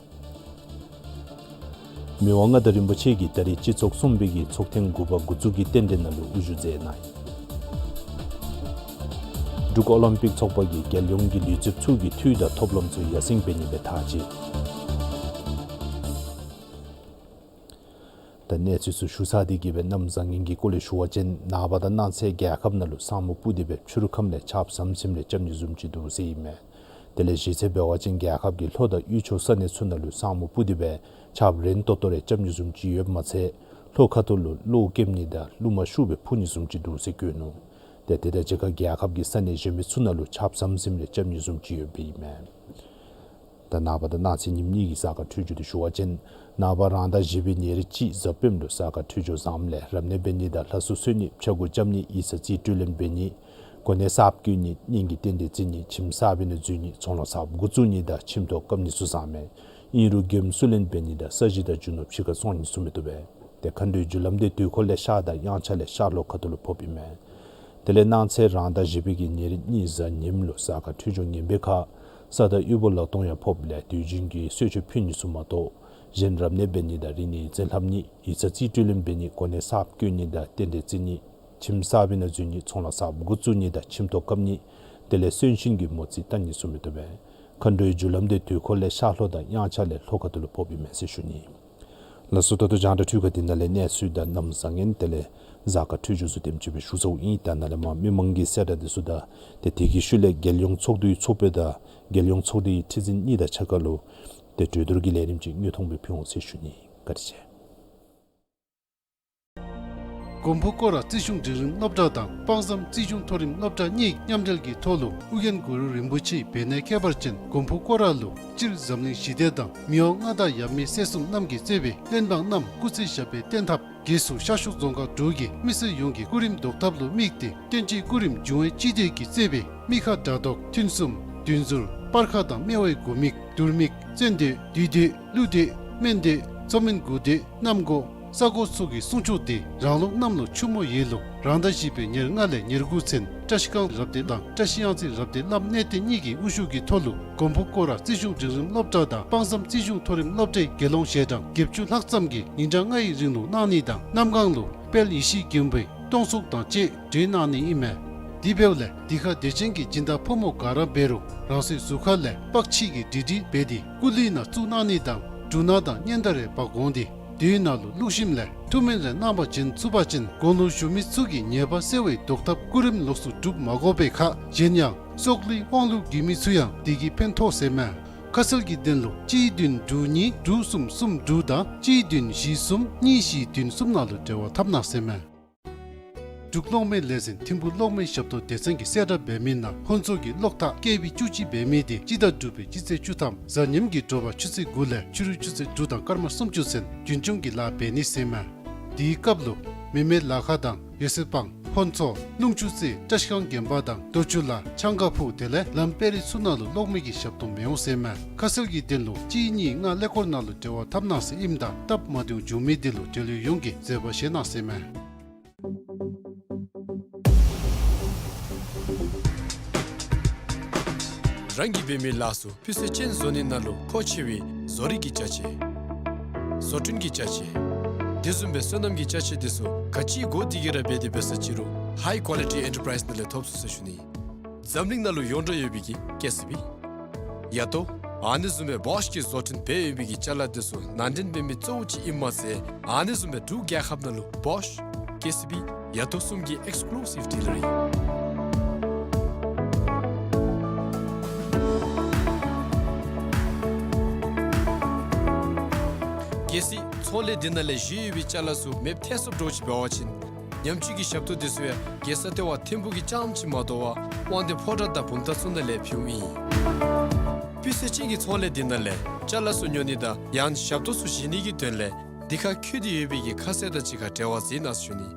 མི་དབང་མངའ་བདག་རིན་པོ་ཆེ་གིས་ད་རིས་སྤྱི་ཚོགས་གསུམ་པའི་གི་ཚོགས་ཐེངས་དགུ་པ་འགོ་འཛུགས་ཀྱི་རྟེན་འབྲེལ་ནང་ལུ་དབུ་བཞུགས་མཛད་གནང་ཡི། འབྲུག་ཨོ་ལིམ་པིག་ཚོགས་པ་གིས་རྒྱལ་ཡོངས་ཀྱི་ལུས་རྩལཔ་ཚུ་གི་འཐུས་དང་ཐོབ་ལམ་ཚུ་ཡར་སེང་འབད་ནི་སྦེ་ཐག་བཅད། ད་གནས་ཚུལ་ཚུ་ཞུ་ཚར་ཏེ་གི་སྦེ་གནམ་བཟང་ངན་གྱི་སྐོར་ལས་ཞུ་བ་ཅིན་ནངས་པ་དང་གནངས་ཚེ་རྒྱལ་ཁབ་ནང་ལུ་ས་སྨུག་སྤུབས་ཏེ་སྦེ་ཕྱི་རུ་ཁམས་ལས་ཆརཔ་ཟམ་ཟིམ་རེ་རྐྱབ་ནི་བཟུམ་ཅིག་འདུག་ཟེར་ཨིན་མས། དེ་ལས་གཞེས་ཚེ་འབད་བ་ཅིན་རྒྱལ་ཁབ་ཀྱི་ལྷོ་དང་དབུས་ཕྱོགས་ས་གནས་ཚུ་ནང་ལུ་ས་སྨུག་སྤུབས་ཏེ་སྦེ་ཆརཔ་རན་ཏོག་ཏོ་རེ་རྐྱབ་ནི་བཟུམ་ཅིག་ཡོདཔ་མ་ཚད་ལྷོ་ཁ་ཐུག་ལུ་གློག་ཀེམ་ནི་དང་རླུང་མ་ཤུགས་སྦེ་འཕུ་ནི་བཟུམ་ཅིག་འདུག་ཟེར་བཀོད་ནུག། ཏེ་དེ་དང་གཅིག་ཁར་རྒྱལ་ཁབ་ཀྱི་ས་གནས་གཞན་མི་ཚུ་ནང་ལུ་ཆརཔ་ཟམ་ཟིམ་རེ་རྐྱབ་ནི་བཟུམ་ཅིག་ཡོདཔ་ཨིན་མས། ད་ནངས་པ་དང་གནངས་ཚེ་ཉིནམ་གཉིས་ཀྱི་གཟའ་སྐར་འཕྲོད་སྦྱོར་འདི་ཞུ་བ་ཅིན་ནངས་པ་རང་ཟླ་བཞི་པའི་ཉེར་གཅིག་གཟའ་སྤེནམ་ལུ་གཟའ་སྐར་འཕྲོད་སྦྱོར་བཟངམ་ལས་རབ་གནས་འབད་ནི་དང་ལྷ་གསོལ་གསོལ་ནི་ཕྱྭ་འགུགས་རྐྱབ་ནི་ཡིག་ཚང་རྩིས་སྤྲོད་ལེན་འབད་ནི་གོ་གནས་གསརཔ་བསྐོ་ནི་གཉེན་གྱི་རྟེན་འབྲེལ་བརྩི་ནི་ཁྱིམ་གསརཔ་ནང་འཛུལ་ནི་ཚོང་ལཱ་གསརཔ་འགོ་བཙུགས་ནི་དང་ཁྱིམ་ཐོག་བཀབ་ནི་ཚུ་བཟང་མས། ཨིན་རུང་མགྱོནམ་བསུ་ལེན་འབད་ནི་དང་ས་གཞི་དང་རྒྱུ་ནོར་ཕྱི་ཁར་བཙོང་ནི་ཚུ་མི་བཏུབ་པས། ཏེ་མཁའ་འགྲོའི་རྒྱུ་ལམ་འདི་དུས་འཁོར་ལས་ཤར་དང་དབྱངས་འཆར་ལས་ཤར་ལྷོ་ཁ་ཐུག་ལུ་ཕོགཔ་ཨིན་མས། དེ་ལས་གནངས་ཚེ་རང་ཟླ་བཞི་པའི་གི་ཉེར་གཉིས་གཟའ་ཉིམ་ལུ་གཟའ་སྐར་འཕྲོད་སྦྱོར་ངན་པའི་ཁར་ས་དང་དབུལ་པོ་ལག་སྟོང་ཡང་ཕོགཔ་ལས་དུས་རྒྱུན་གྱི་གསོལ་མཆོད་ཕུལ་ནི་ཚུ་མ་གཏོགས་གཞན་རབ་གནས་འབད་ནི་དང་རིག་གནས་ཡིག་ཚང་ལྷབ་ནི་ཡིག་ཚང་རྩིས་སྤྲོད་ལེན་འབད་ནི་གོ་གནས་གསརཔ་བསྐོ་ནི་དང་རྟེན་འབྲེལ་བརྩི་ནི་ཁྱིམ་གསརཔ་ནང་འཛུལ་ནི་ཚོང་ལཱ་གསརཔ་འགོ་བཙུགས་ནི་དང་ཁྱིམ་ཐོག་བཀབ་ནི་དེ་ལས་གསོན་གཤིན་གྱི་མོ་རྩིས་བཏང་ནི་ཚུ་མི་བཏུབ་པས། མཁའ་འགྲོའི་རྒྱུ་ལམ་འདི་དུས་འཁོར་ལས་ཤར་ལྷོ་དང་དབྱངས་འཆར་ལས་ལྷོ་ཁ་ཐུག་ལུ་ཕོགཔ་ཨིན་མས་ཟེར་ཞུ་ནི། ལགས་སོ། ད་ལྟོ་རྒྱང་བསྒྲགས་འཕྲུལ་ཁང་འདི་ནང་ལས་གནས་ཚུལ་དང་གནམ་བཟང་ངན་དེ་ལས་གཟའ་སྐར་འཕྲོད་སྦྱོར་ཚུ་དེམ་ཅིག་སྦེ་ཞུ་ཚརཝ་ཨིན། ད་ནཱ་ལས་མར་མི་མང་གི་གསལ་བསྒྲགས་འདི་ཚུ་དང་ཏེ་དེ་གི་ཤུལ་ལས་རྒྱལ་ཡོངས་ཚོགས་འདུའི་ཚོགས་དཔོན་དང་རྒྱལ་ཡོངས་ཚོགས་སྡེའི་ཁྲི་འཛིན་གཉིས་དང་གཅིག་ཁར་ལུ་ཏེ་གྲོས་བསྡུར་གྱི་ལས་རིམ་ཅིག་དངོས་མཐོང་སྦེ་ཕུལ་འོང་ཟེར་ཞུ་ནི། བཀའ་དྲིན་ཆེ། མགོན་པོ་སྐོར་ར་རྩིས་གཞུང་འབྲིང་རིམ་སློབ་གྲྭ་དང་དཔག་བསམ་རྩིས་གཞུང་མཐོ་རིམ་སློབ་གྲྭ་གཉིས་མཉམ་འབྲེལ་གྱི་ཐོག་ལུ་ཨོ་རྒྱན་གུ་རུ་རིན་པོ་ཆེའི་བེར་ནད་ཁྱད་པར་ཅན་མགོན་པོ་སྐོར་ར་ལུ་སྤྱིར་འཛམ་གླིང་ཞི་བདེ་དང་མི་དབང་མངའ་བདག་ཡབ་མེས་སྲས་གསུམ་རྣམས་ཀྱིས་གཙོས་པའི་བློན་འབངས་རྣམས་སྐུ་ཚེ་ཞབས་པད་བརྟན་ཐབས་སྒོས་སུ་ཤར་ཕྱོགས་རྫོང་ཁག་དྲུག་གི་མི་སེར་ཡོངས་ཀྱི་སྐུ་རིམ་བཟློག་ཐབས་ལུ་དམིགས་ཏེ་བསྟན་སྤྱིའི་སྐུ་རིམ་འབྱུང་བའི་སྤྱི་སྡེ་གིས་གཙོས་པའི་མི་ཁ་དགྲ་བཟློག་ཐུན་གསུམ་བདུན་ཟུར་སྤར་ཁ་དང་སྨེ་བའི་དགུ་མིག་དུར་མིག་བཙན་སྡོད་བདུད་སྡོད་ཀླུ་སྡོད་སྨན་སྡོད་མཚོ་སྨན་དགུ་སྡོད་གནམ་སྒོ་ས་སྒོ་སོགས་ཀྱི་གསུང་ཆོག་འདི་རང་ལུགས་གནམ་ལོ་ཆུ་མོ་ཡོས་ལོ་རང་ཟླ་བཞི་པའི་ཉེར་ལྔ་ལས་ཉེར་དགུ་ཚུན་བཀྲ་ཤིས་སྒང་རབ་སྡེ་དང་བཀྲ་ཤིས་གཡང་རྩེ་རབ་སྡེ་བླམ་གནས་བརྟན་གཉིས་ཀྱི་དབུ་བཞུགས་ཀྱི་ཐོག་ལུ་མགོན་པོ་སྐོར་ར་རྩིས་གཞུང་འབྲིང་རིམ་སློབ་གྲྭ་དང་དཔག་བསམ་རྩིས་གཞུང་མཐོ་རིམ་སློབ་གྲྭའི་དགེ་སློང་ཞལ་གྲངས་བརྒྱད་ཅུ་ལྷག་ཙམ་གྱིས་ཉིན་གྲངས་ལྔ་ཡི་རིང་ལུ་གནང་ནི་དང་གནམ་གང་ལུ་དཔལ་ཡེ་ཤེས་མགོན་པོའི་སྟོང་ཚོགས་དང་བཅས་གྲོལ་གནང་ནི་ཨིན་མས། དེ་འབདཝ་ལས་འདི་ཁར་དད་ཅན་གྱི་སྦྱིན་བདག་ཕོ་མོ་ག་ར་འབད་རུང་རང་སོའི་གཟུགས་ཁ་ལས་པགས་ཕྱིས་ཀྱི་འབྲི་འབྲི་འབད་དེ་སྐུ་གླུད་ནང་བཙུགས་གནང་ནི་དང་འབྲུ་སྣ་དང་སྙན་དར་རེ་འབག་འོང་སྟེ་དེའི་ནང་ལུ་བླུགས་ཞིནམ་ལས་ཐུགས་སྨོན་རེ་གནང་བ་ཅིན་ཚུགས་པ་ཅིན་དགུང་ལོ་གཞོན་མི་ཚུ་གི་ཉེས་པ་སེལ་བའི་བཟློག་ཐབས་སྐུ་རིམ་ལོགས་སུ་སྒྲུབ་མ་དགོ་པའི་ཁར་གཞན་ཡང་སྲོག་བླུའི་དབང་ལུ་གྱུར་མི་ཚུ་ཡང་དེ་གིས་ཕན་ཐོགས་ཟེར་མས། ཁ་གསལ་གྱི་དོན་ལུ་གཅིག་བདུན་དྲུག་གཉིས་དྲུག་གསུམ་གསུམ་དྲུག་དང་གཅིག་བདུན་བཞི་གསུམ་གཉིས་བཞི་བདུན་གསུམ་ནང་ལུ་འབྲེལ་བ་འཐབ་གནང་ཟེར་མས། འབྲུག་གློག་མེ་ལས་འཛིན་ཐིམ་ཕུ་གློག་མེ་ཞབས་ཏོག་སྡེ་ཚན་གྱིས་གསལ་བསྒྲགས་འབད་མི་ནང་ཁོང་ཚུ་གིས་གློག་ཐག་ཀེ་བི་བཅུ་གཅིག་འབད་མི་དེ་སྤྱི་ཟླ་དྲུག་པའི་སྤྱི་ཚེས་བཅུ་ཐམ་གཟའ་ཉིམ་གྱི་དྲོ་པ་ཆུ་ཚོད་དགུ་ལས་ཕྱི་རུ་ཆུ་ཚོད་དྲུག་དང་སྐར་མ་སུམ་ཅུ་ཚུན་རྒྱུན་སྐྱོང་གི་ལཱ་འབད་ནི་ཟེར་མས། དེའི་སྐབས་ལུ་མི་མེད་ལ་ཁ་དང་ཡོ་སེ་སྤང་ཕོན་ཚོ་ཀླུང་ཆུ་རྩེ་བཀྲ་ཤིས་སྒང་དགོན་པ་དང་རྡོ་ཆུ་ལ་ཆང་ཁ་ཕུག་དེ་ལས་ལམ་དཔལ་རི་ཚུ་ནང་ལུ་གློག་མེ་གི་ཞབས་ཏོག་མི་འོང་ཟེར་མས། ཁ་གསལ་གྱི་དོན་ལུ་གཅིག་གཉིས་ལྔ་ཀླད་ཀོར་ནང་ལུ་འབྲེལ་བ་འཐབ་གནང་ཟེར་ཨིནམ་ད་སྟབས་མ་བདེཝ་བྱུང་མི་དེ་ལུ་འབྲེལ་ཡོད་ཡོངས་ཀྱིས་བཟོད་པ་བཞེས་གནང་ཟེར་མས། རང་གིས་འབད་མི་ལཱ་ཚུ་སྤུས་ཚད་ཅན་བཟོ་ནི་ནང་ལུ་མཁོ་ཆེ་བའི་བཟོ་རིག་གི་ཅ་ཆས། བཟོ་སྐྲུན་གྱི་ཅ་ཆས། དེ་བཟུམ་སྦེ་སོ་ནམ་གྱི་ཅ་ཆས་དེ་ཚུ་ག་ཅི་དགོ་དེ་གི་ར་འབད་དེ་འབད་ས་ཅི་རུང་High Quality Enterprise ནང་ལས་ཐོབ་ཚུགས་ཟེར་ཞུ་ནི། འཛམ་གླིང་ནང་ལུ་ཡོངས་གྲགས་ཡོད་པའི་གི་ཀེ་སི་བི། ཡ་ཏོ། ཨ་ནི་བཟུམ་སྦེ་བོཤ་གིས་བཟོ་སྐྲུན་འབད་ཡོད་པའི་གི་ཅ་ལ་དེ་ཚུ་ནང་འདྲེན་འབད་མི་གཙོ་བོ་ཅིག་ཨིནམ་མ་ཚད་ཨ་ནི་བཟུམ་སྦེ་འབྲུག་རྒྱལ་ཁབ་ནང་ལུ་བོཤ། ཀེ་སི་བི། ཡ་ཏོ་གསུམ་གྱི་ཨེགསི་ཀུ་ལུ་སིབ་ཌི་ལར་ཨིན། གལ་སྲིད་ཚོང་ལས་འདི་ནང་ལས་བཞེས་ཡོད་པའི་ཅ་ལ་ཚུ་མེདཔ་ཐལ་སོངམ་འདྲཝ་ཅིག་འབད་བ་ཅིན་ཉམས་བཅོས་ཀྱི་ཞབས་ཏོག་དེ་ཚུ་ཡང་རྒྱལ་ས་ལྟེ་བ་ཐིམ་ཕུག་གི་རྐྱངམ་ཅིག་མ་དོ་བར་དབང་འདུས་ཕོ་བྲང་དང་བུམ་ཐང་ཚུ་ནང་ལས་ཕུལཝ་ཨིན། སྤུས་ཚད་ཅན་གྱི་ཚོང་ལས་འདི་ནང་ལས་ཅ་ལ་ཚུ་ཉོ་ནི་དང་ཡང་ཞབས་ཏོག་ཚུ་བཞེས་ནི་གི་དོན་ལས་འདི་ཁར་བཀོད་དེ་ཡོད་པའི་གི་ཁ་གསལ་དང་གཅིག་ཁར་འབྲེལ་བ་འཛིན་གནང་ཟེར་ཞུ་ནི།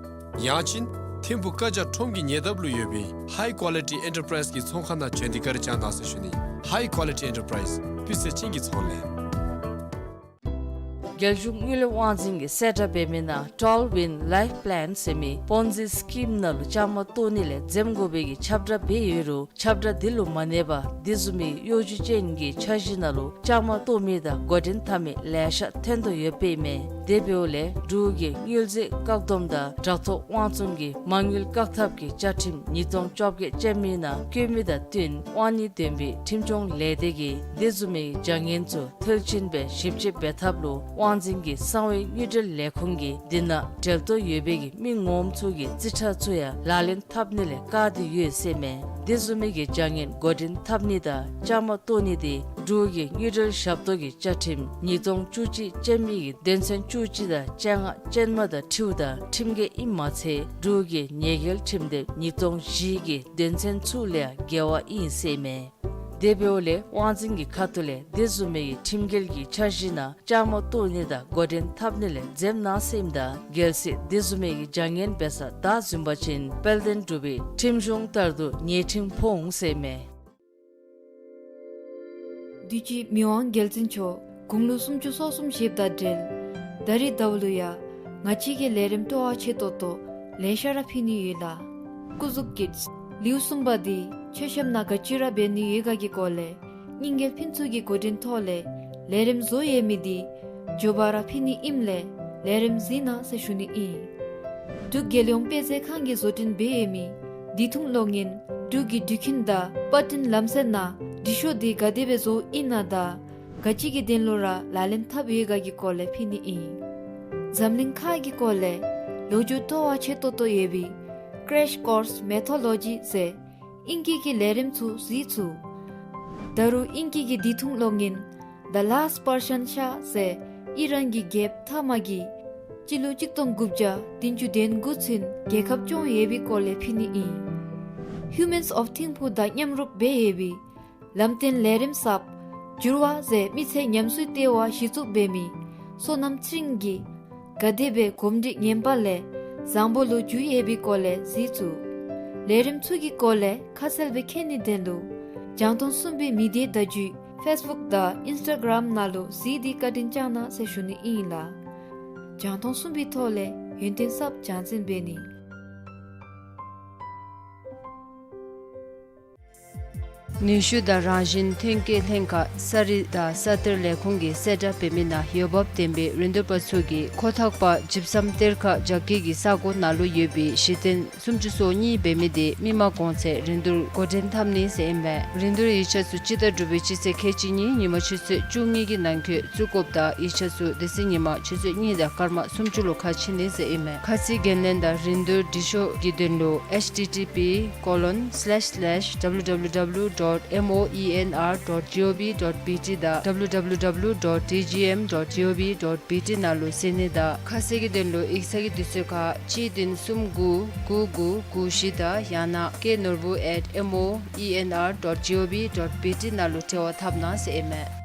ཡང་ཅིན་ཐིམ་ཕུག་བཀའ་རྒྱ་ཁྲོམ་གྱི་ཉེ་འདབས་ལུ་ཡོད་པའི་High Quality Enterprise གི་ཚོང་ཁང་ནང་བྱོན་ཏེ་བཀའ་དྲིན་བསྐྱང་གནང་ཟེར་ཞུ་ནི། High Quality Enterprise སྤུས་ཚད་ཅན་གྱི་ཚོང་ལས། རྒྱལ་གཞུང་དངུལ་ལས་དབང་འཛིན་གྱིས་གསལ་བསྒྲགས་འབད་མི་ནང་Tall Win Life Plan ཟེར་མི་པོན་ཛི་སི་ཀིམ་ནང་ལུ་བཅའ་མར་གཏོགས་ནི་ལས་འཛེམ་དགོ་པའི་གི་ཁྱབ་བསྒྲགས་འབད་ཡོད་རུང་ཁྱབ་བསྒྲགས་འདི་ལུ་མ་གནས་པར་དེ་བཟུམ་མའི་གཡོ་ཇུས་ཅན་གྱི་འཆར་གཞི་ནང་ལུ་བཅའ་མར་གཏོགས་མི་དང་འགོ་འདྲེན་འཐབ་མི་ལེ་ཤ་ཐོན་དོ་ཡོདཔ་ཨིན་མས། དེ་འབདཝ་ལས་འབྲུག་གི་དངུལ་རྩིས་བཀག་སྡོམ་དང་དྲག་ཐོག་དབང་བཙོང་གི་མ་དངུལ་བཀག་ཐབས་ཀྱི་བཅའ་ཁྲིམས་ཉིས་སྟོང་བཅོ་བརྒྱད་ཅན་མི་ནང་བཀོད་མི་དང་བསྟུན་དབང་གཉེར་ལྡན་པའི་ཁྲིམས་སྐྱོང་ལས་སྡེ་གིས་དེ་བཟུམ་མའི་བྱ་ངན་ཚུ་མཐིལ་ཕྱིན་སྦེ་ཞིབ་དཔྱད་འབད་ཐབས་ལུ་དབང་འཛིན་གྱི་གསང་བའི་དངུལ་འབྲེལ་ལས་ཁུངས་ཀྱིས་འདི་ནང་འབྲེལ་གཏོགས་ཡོད་པའི་གི་མི་ངོམ་ཚུ་གི་རྩིས་ཁྲ་ཚུ་ཡང་ལག་ལེན་འཐབ་ནི་ལས་བཀག་སྟེ་ཡོད་ཟེར་མས། དེ་བཟུམ་མའི་གི་བྱ་ངན་འགོ་འདྲེན་འཐབ་ནི་དང་བཅའ་མར་གཏོགས་ནི་དེ་འབྲུག་གི་དངུལ་འབྲེལ་ཞབས་ཏོག་གི་བཅའ་ཁྲིམས་ཉིས་སྟོང་བཅུ་གཅིག་ཅན་མི་གི་དོན་ཚན་བཅུ་གཅིག་དང་བཅོ་ལྔ་ཅན་མ་དང་འཁྲིལཝ་ད་ཁྲིམས་འགལ་ཨིནམ་མ་ཚད་འབྲུག་གི་ཉེས་འགེལ་ཁྲིམས་དེབ་ཉིས་སྟོང་བཞི་གི་དོན་ཚན་ཚུ་ལས་འགལ་བ་ཨིན་ཟེར་མས། དེ་འབདཝ་ལས་དབང་འཛིན་གྱི་ཁ་ཐུག་ལས་དེ་བཟུམ་མའི་གི་ཁྲིམས་འགལ་གྱི་འཆར་གཞི་ནང་བཅའ་མར་གཏོགས་ནི་དང་འགོ་འདྲེན་འཐབ་ནི་ལས་འཛེམ་གནང་ཟེར་ཨིནམ་ད་གལ་སྲིད་དེ་བཟུམ་མའི་གི་བྱ་ངན་འབད་ས་བདའ་ཟུན་པ་ཅིན་དཔལ་ལྡན་འབྲུག་པའི་ཁྲིམས་གཞུང་ལྟར་དུ་ཉེས་ཁྲིམས་ཕོག་འོང་ཟེར་མས། དུས་ཅི་མི་དབང་རྒྱལ་བཙུན་མཆོག་དགུང་ལོ་སུམ་ཅུ་སོ་གསུམ་བཞེསཔ་དང་འབྲེལ་ད་རིས་ཟླཝ་ལུ་ཡང་ང་བཅས་ཀྱིས་ལས་རིམ་སྤྲོ་བ་ཆེ་ཏོག་ཏོ་ལེ་ཤ་ར་ཕུལ་ནི་ཡོད་ལགས། སྐུ་གཟུགས་ཀྱི་ལེའུ་གསུམ་པ་འདི་མཆོད་བཤམ་ནང་ག་ཅི་ར་འབད་ནི་ཡོད་ག་གི་སྐོར་ལས་རྙིང་རྒྱལ་ཕུན་ཚོགས་ཀྱི་འགོ་འདྲེན་ཐོག་ལས་ལས་རིམ་བཟོ་ཡོད་མི་འདི་མགྱོགས་པ་ར་ཕུལ་ནི་ཨིནམ་ལས་ལས་རིམ་གཟིགས་གནང་ཟེར་ཞུ་ནི་ཨིན། འབྲུག་རྒྱལ་ཡོངས་དཔེ་མཛོད་ཁང་གིས་བཟོ་སྐྲུན་འབད་ཡོད་མི་འདི་ཐུང་གློག་བརྙན་འབྲུག་གི་འགྲུལ་འཕྲིན་དང་པར་སྐྲུན་ལམ་སྲོལ་ནང་འབྲི་ཤོག་འདི་ག་དེ་སྦེ་བཟོཝ་ཨིན་ན་དང་ག་ཅི་གི་དོན་ལུ་ར་ལག་ལེན་འཐབ་ཡོད་ག་གི་སྐོར་ལས་ཕུལ་ནི་ཨིན། འཛམ་གླིང་ཁག་གི་སྐོར་ལས་ལོ་རྒྱུས་སྤྲོ་བ་ཆེ་ཏོག་ཏོ་ཡོད་པའི་Crash Course Mythology ཟེར་ཨིང་སྐད་ཀྱི་ལས་རིམ་ཚུ་གཟིགས་ཚུགས། ད་རུང་ཨིང་སྐད་ཀྱི་འདི་ཐུང་གློག་བརྙན་The Last Persian Shah ཟེར་ཨི་རན་གྱི་རྒྱལཔོ་ཐ་མ་གིས་སྤྱི་ལོ་གཅིག་སྟོང་དགུ་བརྒྱ་བདུན་ཅུ་དོན་དགུ་ཚུན་རྒྱལ་ཁབ་སྐྱོང་ཡོད་པའི་སྐོར་ལས་ཕུལ་ནི་ཨིན། Humans of ཐིམ་ཕུག་དང་མཉམ་རུབ་འབད་ཡོད་པའི་ལམ་སྟོན་ལས་རིམ་གསརཔ་འགྱུར་བ་ཟེར་མི་ཚེ་ཉམས་གསོའི་ལྟེ་བ་གཞི་བཙུགས་འབད་མི་བསོད་ནམས་ཚེ་རིང་གིས་ག་དེ་སྦེ་གོམས་འདྲིས་ངན་པ་ལས་བཟང་པོ་ལུ་འགྱུར་ཡོད་པའི་སྐོར་ལས་གཟིགས་ཚུགས། ལས་རིམ་ཚུ་གི་སྐོར་ལས་ཁ་གསལ་སྦེ་མཁྱེན་ནིའི་དོན་ལུ་རྒྱང་མཐོང་གསུམ་པའི་མི་སྡེ་བརྡ་བརྒྱུད་ཕེསི་བུཀ་དང་ཨིནསི་ཊ་གརམ་ནང་ལུ་གཟིགས་ཏེ་བཀའ་དྲིན་བསྐྱང་གནང་ཟེར་ཞུ་ནི་ཨིན་ལགས། རྒྱང་མཐོང་གསུམ་པའི་ཐོག་ལས་ཡོན་ཏན་གསརཔ་སྦྱང་འཛིན་འབད་ནི། ནུས་ཤུགས་དང་རང་བཞིན་ཐོན་སྐྱེད་ལྷན་ཁག་ས་རིག་དང་ས་གཏེར་ལས་ཁུངས་ཀྱིས་གསལ་བསྒྲགས་འབད་མི་ནང་འོས་འབབ་ལྡན་པའི་རིན་བསྡུར་པ་ཚུ་གིས་ཁོ་ཐག་པ་ཇིབ་སམ་གཏེར་ཁ་རྒྱ་བསྐྱེད་ཀྱི་ས་གོ་ནང་ལུ་ཡོད་པའི་གཞི་རྟེན་སུམ་ཅུ་སོ་གཉིས་འབད་མི་དེ་མི་མང་གོང་ཚད་རིན་བསྡུར་འགོ་འདྲེན་འཐབ་ནི་ཟེར་ཨིན་པས། རིན་བསྡུར་ཡིག་ཆ་ཚུ་སྤྱི་ཟླ་དྲུག་པའི་སྤྱི་ཚེས་ཁལ་གཅིག་གཉིས་ཉིན་མ་ཆུ་ཚོད་བཅུ་གཉིས་ཀྱི་ནང་འཁོད་བཙུགས་དགོཔ་དང་ཡིག་ཆ་ཚུ་དེ་ཚེ་ཉིན་མ་ཆུ་ཚོད་གཉིས་དང་སྐར་མ་སུམ་ཅུ་ལུ་ཁ་ཕྱེ་ནི་ཟེར་ཨིན་མས། ཁ་ཚིག་འགན་ལེན་དང་རིན་བསྡུར་འབྲི་ཤོག་གི་དོན་ལུ་H T T P colon slash slash W W W dot dot moenr dot gov dot bt དང་W W W dot D G M dot gov dot B T ནང་ལུ་གཟིགས་ནི་དང་ཁ་གསལ་གྱི་དོན་ལུ་ཡིག་ཚང་གི་དུས་ཚོད་ཁར་གཅིག་བདུན་གསུམ་དགུ་དགུ་དགུ་དགུ་བཞི་དང་ཡང་ན་K Norbu at moenr dot gov dot bt ནང་ལུ་འབྲེལ་བ་འཐབ་གནང་ཟེར་ཨིན་མས།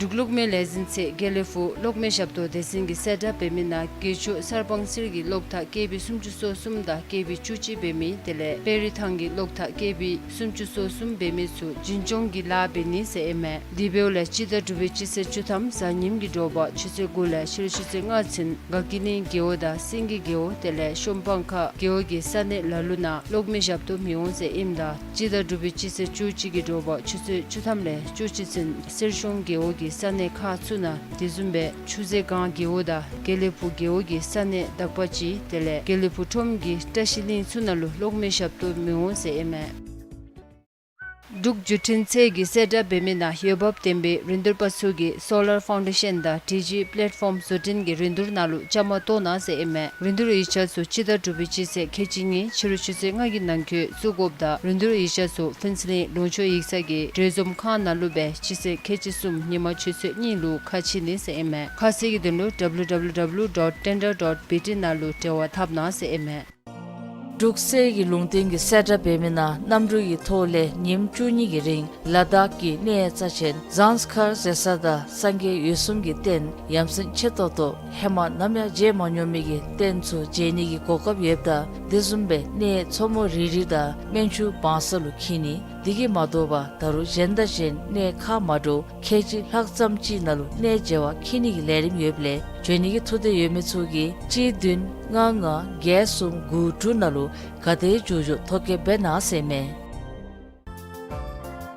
འབྲུག་གློག་མེ་ལས་འཛིན་ཚད་དགེ་ལེགས་ཕུག་གློག་མེ་ཞབས་ཏོག་སྡེ་ཚན་གྱིས་གསལ་བསྒྲགས་འབད་མི་ནང་དགེ་ཕྱུག་གསར་སྤང་གསེར་གྱི་གློག་ཐག་ཀེ་བི་སུམ་ཅུ་སོ་གསུམ་དང་ཀེ་བི་བཅུ་གཅིག་འབད་མི་དེ་ལས་དཔལ་རི་ཐང་གི་གློག་ཐག་ཀེ་བི་སུམ་ཅུ་སོ་གསུམ་འབད་མི་ཚུ་རྒྱུན་སྐྱོང་གི་ལཱ་འབད་ནི་ཟེར་ཨིན་མས། དེ་འབདཝ་ལས་སྤྱི་ཟླ་དྲུག་པའི་སྤྱི་ཚེས་བཅུ་ཐམ་གཟའ་ཉིམ་གྱི་དྲོ་པ་ཆུ་ཚོད་དགུ་ལས་ཕྱི་རུ་ཆུ་ཚོད་ལྔ་ཚུན་དགའ་སྐྱིད་གླིང་རྒེད་འོག་དང་སེང་གེ་རྒེད་འོག་དེ་ལས་ཤོམ་སྤང་ཁ་རྒེད་འོག་གི་ས་གནས་ལ་ལུ་ནང་གློག་མེ་ཞབས་ཏོག་མི་འོང་ཟེར་ཨིནམ་ད་སྤྱི་ཟླ་དྲུག་པའི་སྤྱི་ཚེས་བཅུ་གཅིག་གི་དྲོ་པ་ཆུ་ཚོད་བཅུ་ཐམ་ལས་བཅུ་གཅིག་ཚུན་གསེར་གཞོང་རྒེད་འོག་གི་ས་གནས་ཁག་ཚུ་ནང་དེ་བཟུམ་སྦེ་ཆུ་རྩེ་སྒང་རྒེད་འོག་དང་དགེ་ལེགས་ཕུག་རྒེད་འོག་གི་ས་གནས་དག་པ་ཅིག་དེ་ལས་དགེ་ལེགས་ཕུག་ཁྲོམ་གྱི་བཀྲ་ཤིས་གླིང་ཚུ་ནང་ལུ་གློག་མེ་ཞབས་ཏོག་མི་འོང་ཟེར་ཨིན་མས། འབྲུག་བརྒྱུད་འཕྲིན་ཚད་ཀྱིས་གསལ་བསྒྲགས་འབད་མི་ནང་འོས་འབབ་ལྡན་པའི་རིན་བསྡུར་པ་ཚུ་གིས་སོ་ལར་ཕའུན་ཌེ་ཤན་དང་ཌི་ཇི་པེ་ལེཊ་ཕོམ་བཟོ་སྐྲུན་གྱི་རིན་བསྡུར་ནང་ལུ་བཅའ་མར་གཏོགས་གནང་ཟེར་ཨིན་མས། རིན་བསྡུར་ཡིག་ཆ་ཚུ་སྤྱི་ཟླ་དྲུག་པའི་སྤྱི་ཚེས་ཁལ་གཅིག་གཉིས་ཕྱི་རུ་ཆུ་ཚོད་ལྔ་གི་ནང་འཁོད་བཙུགས་དགོཔ་དང་རིན་བསྡུར་ཡིག་ཆ་ཚུ་ཕུན་ཚོགས་གླིང་ལུང་ཕྱོགས་ཡིག་ཚང་གི་གྲོས་འཛོམས་ཁང་ནང་ལུ་སྦེ་སྤྱི་ཚེས་ཁལ་གཅིག་གསུམ་ཉིན་མ་ཆུ་ཚོད་གཉིས་ལུ་ཁ་ཕྱེ་ནི་ཟེར་ཨིན་མས། ཁ་གསལ་གྱི་དོན་ལུ་W W W dot tender dot B T ནང་ལུ་འབྲེལ་བ་འཐབ་གནང་ཟེར་ཨིན་མས། འབྲུག་གསེར་གྱི་ལུང་བསྟན་གྱིས་གསལ་བསྒྲགས་འབད་མི་ནང་གནམ་གྲུ་གི་ཐོག་ལས་ཉིནམ་བཅུ་གཉིས་ཀྱི་རིང་ལ་དྭགས་ཀྱི་གནས་རྩ་ཆེན་ཟངས་དཀར་ཟེར་ས་དང་སངས་རྒྱས་འོད་སྲུང་གི་རྟེན་ཡ་མཚན་ཆེ་ཏོག་ཏོ་ཧེ་མ་ནམ་ཡང་མཇལ་མ་མྱོང་མི་གི་རྟེན་ཚུ་མཇལ་ནི་གི་གོ་སྐབས་ཡོདཔ་ད་དེ་བཟུམ་སྦེ་གནས་མཚོ་མོ་རི་རི་དང་སྨན་ཆུ་བང་ས་ལུ་འཁྱིད་ནི། དེ་གིས་མ་དོ་བར་ད་རུང་གཞན་དང་གཞན་གནས་ཁག་མ་འདྲཝ་ཁལ་གཅིག་ལྷག་ཙམ་ཅིག་ནང་ལུ་གནས་མཇལ་བར་འཁྱིད་ནི་གི་ལས་རིམ་ཡོདཔ་ལས་འབྱོན་ནི་གི་ཐུགས་འདོད་ཡོད་མི་ཚུ་གིས་གཅིག་བདུན་ལྔ་ལྔ་བརྒྱད་གསུམ་དགུ་དྲུག་ནང་ལུ་ག་དེ་མགྱོགས་མགྱོགས་ཐོ་བཀོད་འབད་གནང་ཟེར་མས།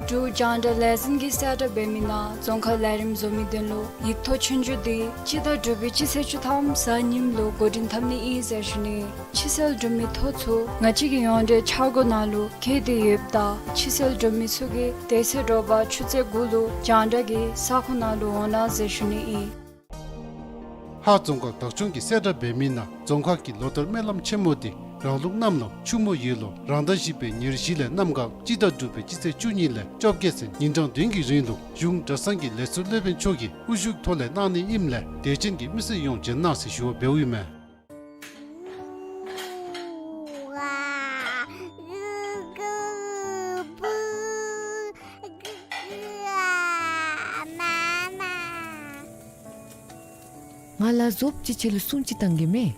འབྲུག་རྒྱང་བསྒྲགས་ལས་འཛིན་གྱིས་གསལ་བསྒྲགས་འབད་མི་ནང་རྫོང་ཁ་ལས་རིམ་བཟོ་མི་དོན་ལུ་ཡིག་ཐོག་ཆོས་རྒྱུགས་འདི་སྤྱི་ཟླ་དྲུག་པའི་སྤྱི་ཚེས་བཅུ་ཐམ་གཟའ་ཉིམ་ལུ་འགོ་འདྲེན་འཐབ་ནི་ཨིན་ཟེར་ཞུ་ནི། ཕྱིར་སེལ་གྲུབ་མི་ཐོ་ཚུ་ང་བཅས་ཀྱི་ཡོངས་འབྲེལ་འཆར་སྒོ་ནང་ལུ་བཀོད་དེ་ཡོདཔ་ད་ཕྱིར་སེལ་གྲུབ་མི་ཚུ་གིས་དེ་ཚེ་དྲོ་པ་ཆུ་ཚོད་དགུ་ལུ་རྒྱང་བསྒྲགས་ཀྱི་ས་ཁོངས་ནང་ལུ་འོང་གནང་ཟེར་ཞུ་ནི་ཨིན། ཧཱ་རྫོང་ཁག་བདག་སྐྱོང་གིས་གསལ་བསྒྲགས་འབད་མི་ནང་རྫོང་ཁག་གི་ལོ་ལྟར་སྨོན་ལམ་ཆེན་མོ་འདི་རང་ལུགས་གནམ་ལོ་ཆུ་མོ་ཡོས་ལོ་རང་ཟླ་བཞི་པའི་ཉེར་བཞི་ལས་གནམ་གང་སྤྱི་ཟླ་དྲུག་པའི་སྤྱི་ཚེས་བཅུ་གཉིས་ལས་བཅོ་བརྒྱད་ཚུན་ཉིན་གྲངས་བདུན་གྱི་རིང་ལུ་གཞུང་གྲྭ་ཚང་གི་ལས་ཟུར་སློབ་དཔོན་མཆོག་གིས་དབུ་བཞུགས་ཐོག་ལས་གནང་ནི་ཨིནམ་ལས་དད་ཅན་གྱི་མི་སེར་ཡོངས་བྱོན་གནང་ཟེར་ཞུ་བ་འབདཝ་ཨིན་མས། ང་ལ་ཟོབ་ཅིག་ཁྱེད་ལུ་སྲུང་ཅིག་བཏང་གེ་མས།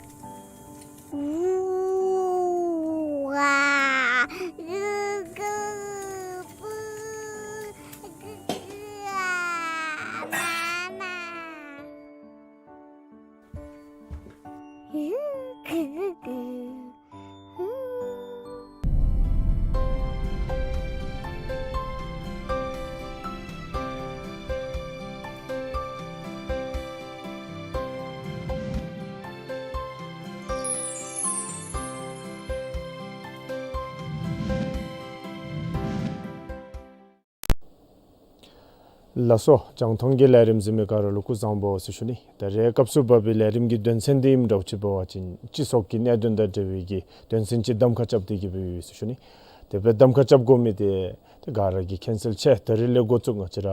ལགས་སོ། རྒྱང་མཐོང་གི་ལས་རིམ་གཟིགས་མི་ག་ར་ལུ་སྐུ་གཟུགས་བཟང་པོ་ཟེར་ཞུ་ནི། ད་རེས་སྐབས་སུ་བབས་པའི་ལས་རིམ་གྱི་དོན་ཚན་འདི་ཨིནམ་འདྲཝ་ཅིག་འབད་བ་ཅིན་སྤྱི་ཚོགས་ཀྱི་གནད་དོན་དང་འབྲེལ་བའི་གི་དོན་ཚན་ཅིག་གདམ་ཁ་རྐྱབ་སྟེ་གི་འབད་ཡི་ཟེར་ཞུ་ནི། དེ་སྦེ་གདམ་ཁ་རྐྱབ་དགོ་མི་འདི་ཏེ་ག་ར་གིས་མཁྱེན་གསལ་ཆེ། ད་རིས་ལས་འགོ་བཙུགས་ང་བཅས་ར་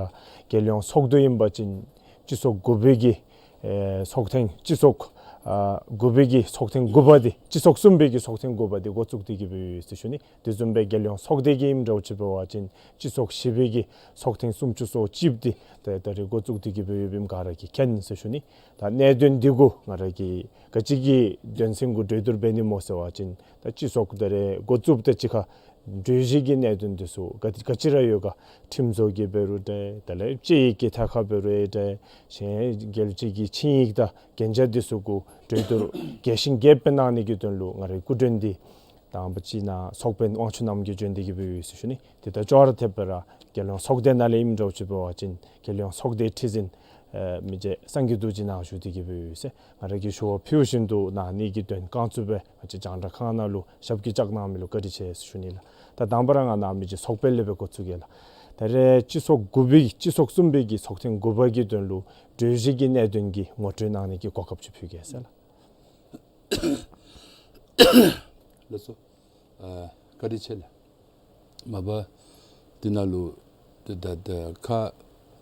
རྒྱལ་ཡོངས་ཚོགས་འདུ་ཨིན་པ་ཅིན་སྤྱི་ཚོགས་དགུ་པའི་གི་ཨེ་ཚོགས་ཐེངས་སྤྱི་ཚོགས་ཨ་དགུ་པའི་གི་ཚོགས་ཐེངས་དགུ་པ་འདི་སྤྱི་ཚོགས་གསུམ་པའི་གི་ཚོགས་ཐེངས་དགུ་པ་འདི་འགོ་བཙུགས་ཏེ་གི་འབད་ཡི་ཟེར་ཞུ་ནི། དེ་བཟུམ་སྦེ་རྒྱལ་ཡོངས་ཚོགས་སྡེ་གི་ཨིནམ་འདྲཝ་ཅིག་འབད་བ་ཅིན་སྤྱི་ཚོགས་བཞི་པའི་གི་ཚོགས་ཐེངས་སུམ་ཅུ་སོ་གཅིག་པ་འདི་ད་ད་རིས་འགོ་བཙུགས་ཏེ་གི་འབད་ཡི་ཨིནམ་ག་ར་གིས་མཁྱེན་ཟེར་ཞུ་ནི། ད་གནད་དོན་འདི་གུ་ང་ར་གིས་ག་ཅི་གི་དོན་ཚན་གུ་གྲོས་བསྡུར་འབད་ནི་སྨོ་ཟེར་བ་ཅིན་ད་སྤྱི་ཚོགས་ད་རིས་འགོ་བཙུགསཔ་དང་གཅིག་ཁར་གྲོས་གཞི་གི་གནད་དོན་འདི་ཚུ་ག་ག་ཅི་ར་ཡོད་ག་ཁྲིམས་བཟོ་གི་འབད་རུང་འདྲ་དེ་ལས་དཔྱད་ཡིག་གི་ཐད་ཁར་འབད་རུང་འདྲ་གཞན་རྒྱལ་སྤྱི་གི་ཆིངས་ཡིག་དང་གན་རྒྱ་འདི་ཚུ་གུ་གྲོས་བསྡུར་རྒྱས་ཤིང་རྒྱསཔ་སྦེ་གནང་ནི་གི་དོན་ལུ་ང་རའི་སྐུ་མགྲོན་འདི་དང་པ་ཅིག་ནཱ་ཚོགས་དཔོན་དབང་ཕྱུག་རྣམ་རྒྱལ་བྱོན་ཏེ་གི་འབད་ཡི་ཟེར་ཞུ་ནི། དེ་དང་ཅོག་ར་འཐདཔ་སྦེ་ར་རྒྱལ་ཡོངས་ཚོགས་སྡེ་ནང་ལས་ཨིནམ་འདྲཝ་ཅིག་འབད་བ་ཅིན་རྒྱལ་ཡོངས་ཚོགས་སྡེའི་ཁྲི་འཛིན་ཨེ་མི་རྗེ་སངས་རྒྱས་རྡོ་རྗེ་ནཱ་བཞུགས་ཏེ་གི་འབད་ཡི་ཟེར། ང་ར་གིས་ཞུ་བ་ཕུལཝ་བཞིན་དུ་ནཱ་ནི་གི་དོན་བསྐང་ཚུགསཔ་སྦེ་ང་བཅས་རྒྱང་བསྒྲགས་ཁང་ནང་ལུ་ཞབས་ཀྱིས་བཅགས་གནང་མི་ལུ་བཀའ་དྲིན་ཆེ་ཟེར་ཞུ་ནི་ལགས། ད་དང་པ་ར་ང་ནཱ་མི་རྗེ་ཚོགས་དཔོན་ལས་སྦེ་འགོ་བཙུགས་གེ་ལགས། ད་རེས་སྤྱི་ཚོགས་དགུ་པའི་སྤྱི་ཚོགས་གསུམ་པའི་གི་ཚོགས་ཐེངས་དགུ་པ་གི་དོན་ལུ་གྲོས་གཞི་གི་གནད་དོན་གྱི་ངོ་སྤྲོད་གནང་ནི་གི་གོ་སྐབས་ཅིག་ཕུལ་གེ་ཟེར་ལགས། ལགས་སོ། ཨ་བཀའ་དྲིན་ཆེ་ལགས། མ་པ་འདི་ནང་ལུ་ཏེ་ད་ད་ཁག་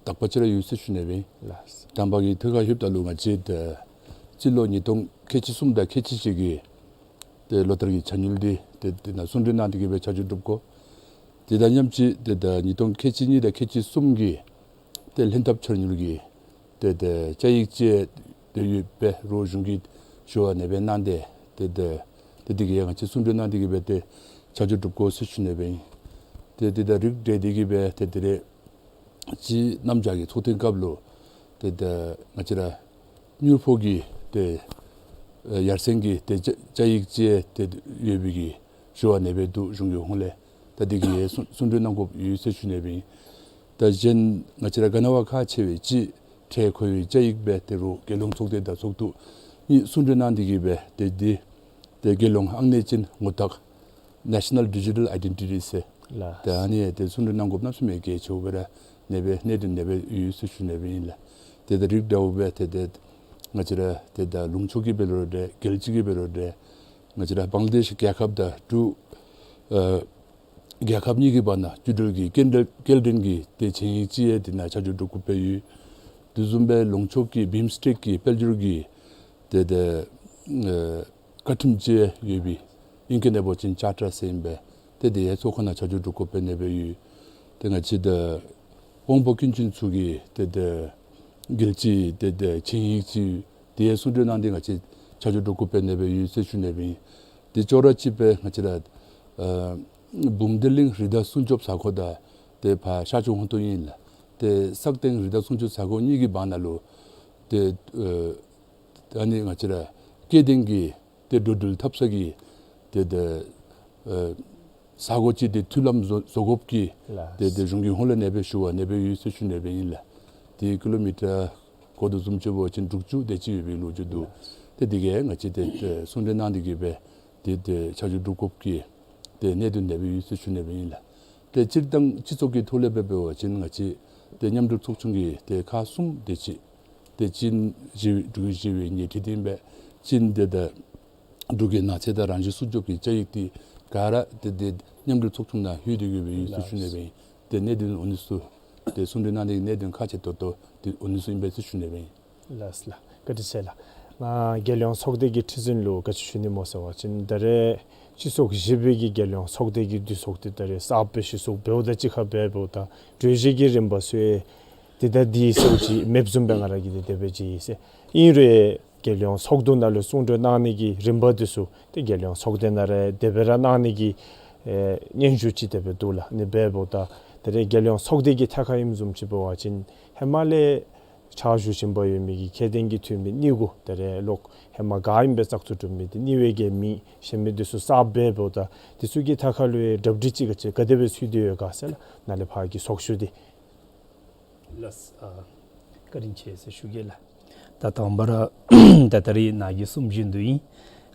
དག་པ་ཅིག་ར་ཡོད་ཟེར་ཞུ་ནི་སྦེ་ཨིན། ལགས། དང་པ་གི་ཐད་ཁར་ལྷོདཔ་ད་ལུ་ང་བཅས་ད་སྤྱི་ལོ་ཉིས་སྟོང་ཁལ་གཅིག་གསུམ་དང་ཁལ་གཅིག་གཅིག་གི་ཏེ་ལོ་བསྟར་གྱི་ཕྱག་སྙིགས་འདི་ཏེ་འདི་ནང་གསུང་གྲོས་གནང་སྟེ་གི་སྦེ་ཆ་འཇོག་གྲུབ་དགོ། དེ་དང་མཉམ་གཅིག་ཏེ་ད་ཉིས་སྟོང་ཁལ་གཅིག་གཉིས་དང་ཁལ་གཅིག་གསུམ་གྱི་ཏེ་ལྷན་ཐབས་ཕྱག་སྙིགས་ཀྱི་ཏེ་ཏེ་བཅའ་ཡིག་ཅིག་ཏེ་ཡོདཔ་སྦེ་རོགས་གཞུང་གིས་ཞུ་བ་ཨ་ནེ་སྦེ་གནང་སྟེ་ཏེ་ཏེ་ཏེ་འདི་གིས་ཡང་ང་བཅས་གསུང་གྲོས་གནང་སྟེ་གི་སྦེ་ཏེ་ཆ་འཇོག་གྲུབ་དགོ་ཟེར་ཞུ་ནི་སྦེ་ཨིན། ཏེ་ཏེ་ད་རིགས་བསྒྲེས་ཏེ་གི་སྦེ་ཏེ་དེ་རེ་ཅིག་གནམ་བྱཱར་གྱི་ཚོགས་ཐེངས་སྐབས་ལུ་ཏེ་ད་ང་བཅས་ར་མྱུར་ཕོགས་ཀྱི་ཏེ་ཨེ་ཡར་སེང་གི་ཏེ་བཅའ་བཅའ་ཡིག་ཅིག་ཏེ་ཡོད་པའི་གི་ཞུ་བ་ཨ་ནེ་སྦེ་འདུག། གཞུང་གི་ཧོངས་ལས་ད་འདི་གིས་གསུང་གསུང་གྲོས་གནང་དགོཔ་ཡོད་ཟེར་ཞུ་ནི་སྦེ་ཨིན། ད་གཞན་ང་བཅས་ར་ག་ནི་བ་ཁག་ཆེ་བའི་ཅིག་ཁྲལ་མཁོ་བའི་བཅའ་ཡིག་སྦེ་ཏེ་རོགས་རྒྱལ་ཡོངས་ཚོགས་སྡེ་དང་ཚོགས་འདུ་གཉིས་གསུང་གྲོས་གནང་སྟེ་གི་སྦེ་ཏེ་འདི་ཏེ་རྒྱལ་ཡོངས་ཨང་གནས་ཅན་ངོ་རྟགས་National Digital Identity ཟེར། ལགས། ཏེ་ཨ་ནི་ཏེ་གསུང་གྲོས་གནང་དགོཔ་གནམ་མེད་ས་མེད་གལ་ཆེཝ་སྦེ་ར་ཨ་ནེ་སྦེ་གནད་དོན་ཨ་ནེ་སྦེ་ཡོད་ཟེར་ཞུ་ནི་སྦེ་ཨིན་ལགས། ཏེ་ད་རིགས་འདྲཝ་སྦེ་ཏེ་ཏེ་ང་བཅས་ར་ཏེ་ད་ལུང་ཕྱོགས་ཀྱི་འབད་རུང་འདྲ་རྒྱལ་སྤྱི་གི་འབད་རུང་འདྲ་ང་བཅས་ར་བང་ལ་དེཤ་རྒྱལ་ཁབ་དང་འབྲུག་ཨ་རྒྱལ་ཁབ་གཉིས་ཀྱི་བར་ན་བརྒྱུད་འབྲེལ་གྱི་སྐྱེལ་འདྲེན་སྐྱེལ་འདྲེན་གྱི་ཏེ་ཆིངས་ཡིག་ཅིག་ཡང་འདི་ནང་ཆ་འཇོག་གྲུབ་དགོཔ་སྦེ་ཡོད། དེ་བཟུམ་སྦེ་ལུང་ཕྱོགས་ཀྱི་བིམ་སི་ཊེཀ་གི་དཔལ་འབྱོར་གྱི་ཏེ་ཏེ་ཨེ་བཀའ་ཁྲིམས་ཅིག་ཡོད་པའི་ཨིང་སྐད་ནང་འབད་བ་ཅིན་ཅར་ཊར་ཟེར་ཨིན་པས། ཏེ་དེ་ཡང་ཚོགས་ཁང་ནང་ཆ་འཇོག་གྲུབ་དགོཔ་སྦེ་ཨ་ནེ་སྦེ་ཡོད། ཏེ་ང་བཅས་ད་དབང་པོ་སྐྱོན་ཅན་ཚུ་གི་ཏེ་ཏེ་རྒྱལ་སྤྱིའི་ཏེ་ཏེ་ཆིངས་ཡིག་ཅིག་དེ་ཡང་གསུང་གྲོས་གནང་སྟེ་ང་བཅས་ཆ་འཇོག་གྲུབ་དགོཔ་སྦེ་ཨ་ནེ་སྦེ་ཡོད་ཟེར་ཞུ་ནི་སྦེ་ཨིན། ཏེ་ཅོག་ར་གཅིག་སྦེ་ང་བཅས་ར་ཨ་འབུམ་སྡེ་གླིང་རི་དྭགས་སྲུང་སྐྱོབ་ས་ཁོངས་དང་ཏེ་ཕར་ཤར་ཕྱོགས་ཧོང་ཏོ་ཨིན་ལགས། ཏེ་སག་སྟེང་རི་དྭགས་སྲུང་སྐྱོབ་ས་ཁོངས་གཉིས་ཀྱི་བར་ན་ལུ་ཏེ་ཨ་ཨ་ནི་ང་བཅས་ར་སྐྱེ་ལྡན་གྱི་ཏེ་འགྲོ་འགྲུལ་འཐབ་ས་གི་ཏེ་ཏེ་ཨེ་ས་གོ་ཅིག་ཏེ་མཐུད་ལམ་བཟོ་བཟོ་དགོཔ་གི་ལགས། ཏེ་ཏེ་གཞུང་གི་ཧོངས་ལས་ཨ་ནེ་སྦེ་ཞུ་བ་ཨ་ནེ་སྦེ་ཡོད་ཟེར་ཞུ་ནི་སྦེ་ཨིན་ལགས། ཏེ་ཀི་ལོ་མི་ཊར་གོ་དོ་བཟུམ་ཅིག་འབད་བ་ཅིན་དྲུག་ཅུ་དེ་ཅིག་ཡོད་པའི་ལོ་རྒྱུས་འདུག། ལགས། ཏེ་འདི་གིས་ང་བཅས་ཏེ་ཏེ་གསུང་གྲོས་གནང་སྟེ་གི་སྦེ་ཏེ་ཏེ་ཆ་འཇོག་གྲུབ་དགོཔ་གི་ཏེ་གནད་དོན་ཨ་ནེ་སྦེ་ཡོད་ཟེར་ཞུ་ནི་སྦེ་ཨིན་ལགས། ཏེ་སྤྱིར་བཏང་སྤྱི་ཚོགས་ཀྱི་ཐོག་ལས་སྦེ་འབད་བ་ཅིན་ང་བཅས་ཏེ་མཉམ་འབྲེལ་ཚོགས་ཆུང་གི་ཏེ་ཁག་གསུམ་དེ་ཅིག་ཏེ་ཅིན་བཞི་བའི་འབྲུག་བཞི་པའི་ཉེ་འཁྲིས་འདི་ཨིན་པས། ཅིན་ཏེ་ད་འབྲུག་གི་ནགས་ཚལ་དང་རང་བཞིན་སྲུང་སྐྱོབ་ཀྱི་བཅའ་ཡིག་འདི་ག་ར་ཏེ་ཏེ་མཉམ་འབྲེལ་ཚོགས་ཆུང་ནང་ལྷོད་དེ་གི་སྦེ་ཡོད་ཟེར་ཞུ་ནི་སྦེ་ཨིན། ཏེ་གནད་དོན་ཨ་ནི་ཚུ་ཏེ་གསུང་གྲོས་གནང་ནི་གནད་དོན་ཁག་ཆེ་ཏོག་ཏོ་ཏེ་ཨ་ནི་ཚུ་ཨིན་པས་ཟེར་ཞུ་ནི་སྦེ་ཨིན། ལགས་ལགས། བཀའ་དྲིན་ཆེ་ལགས། ང་རྒྱལ་ཡོངས་ཚོགས་སྡེ་གི་ཁྲི་འཛིན་ལུ་ག་ཅི་ཞུ་ནི་སྨོ་ཟེར་བ་ཅིན་ད་རེས་སྤྱི་ཚོགས་བཞི་པའི་གི་རྒྱལ་ཡོངས་ཚོགས་སྡེ་གི་འདུ་ཚོགས་འདི་ད་རེས་གསརཔ་སྦེ་ཞུ་ཚོགས་འབདཝ་དང་གཅིག་ཁར་སྦེ་འབདཝ་ད་གྲོས་གཞི་གི་རིམ་པ་ཚུ་ཡང་འདི་དང་འདི་ཟེར་ཅིག་མེདཔ་བཟུམ་སྦེ་ང་ར་གིས་འདི་དེ་སྦེ་མཇལ་ཡི་ཟེར། ཨིན་རུང་རྒྱལ་ཡོངས་ཚོགས་འདུ་ནང་ལུ་གསུང་གྲོས་གནང་ནི་གི་རིམ་པ་འདི་ཚུ་ཏེ་རྒྱལ་ཡོངས་ཚོགས་སྡེ་ནང་ར་དེ་སྦེ་ར་གནང་ནི་གི་ཨེ་སྙན་ཞུ་ཅིག་དེ་སྦེ་འདུག་ལགས། ཨ་ནི་འབདཝ་ད་ད་རེས་རྒྱལ་ཡོངས་ཚོགས་སྡེ་གི་ཐད་ཁར་ཨིནམ་བཟུམ་ཅིག་འབད་བ་ཅིན་ཧེ་མ་ལས་ཕྱག་ཞུ་བཞིན་པ་ཡོད་མི་གི་ཁྱད་ལྡན་གྱི་འཐུས་མི་གཉིས་གུ་ད་རེས་ལོག་ཧེ་མ་ག་ཨིནམ་སྦེ་བཙག་འཐུ་གྲུབ་མི་འདི་གཉིས་པའི་གི་མི་གཞན་མི་འདི་ཚུ་གསརཔ་སྦེ་འབདཝ་ད་འདི་ཚུ་གི་ཐད་ཁར་ལུ་ཡང་གྲ་སྒྲིག་ཅིག་ག་ཅི་ག་དེ་སྦེ་ཚུད་དེ་ཡོད་ག་ཟེར་ལགས། ནཱ་ལས་ཕར་གྱི་ཚོགས་བཞུགས་འདི། ལགས། ཨ་བཀའ་དྲིན་ཆེ་ཟེར་ཞུ་གེ་ལགས། ད་དང་པ་ར་ད་ད་རེས་ནཱ་གིས་གསུངམ་བཞིན་དུ་ཨིན།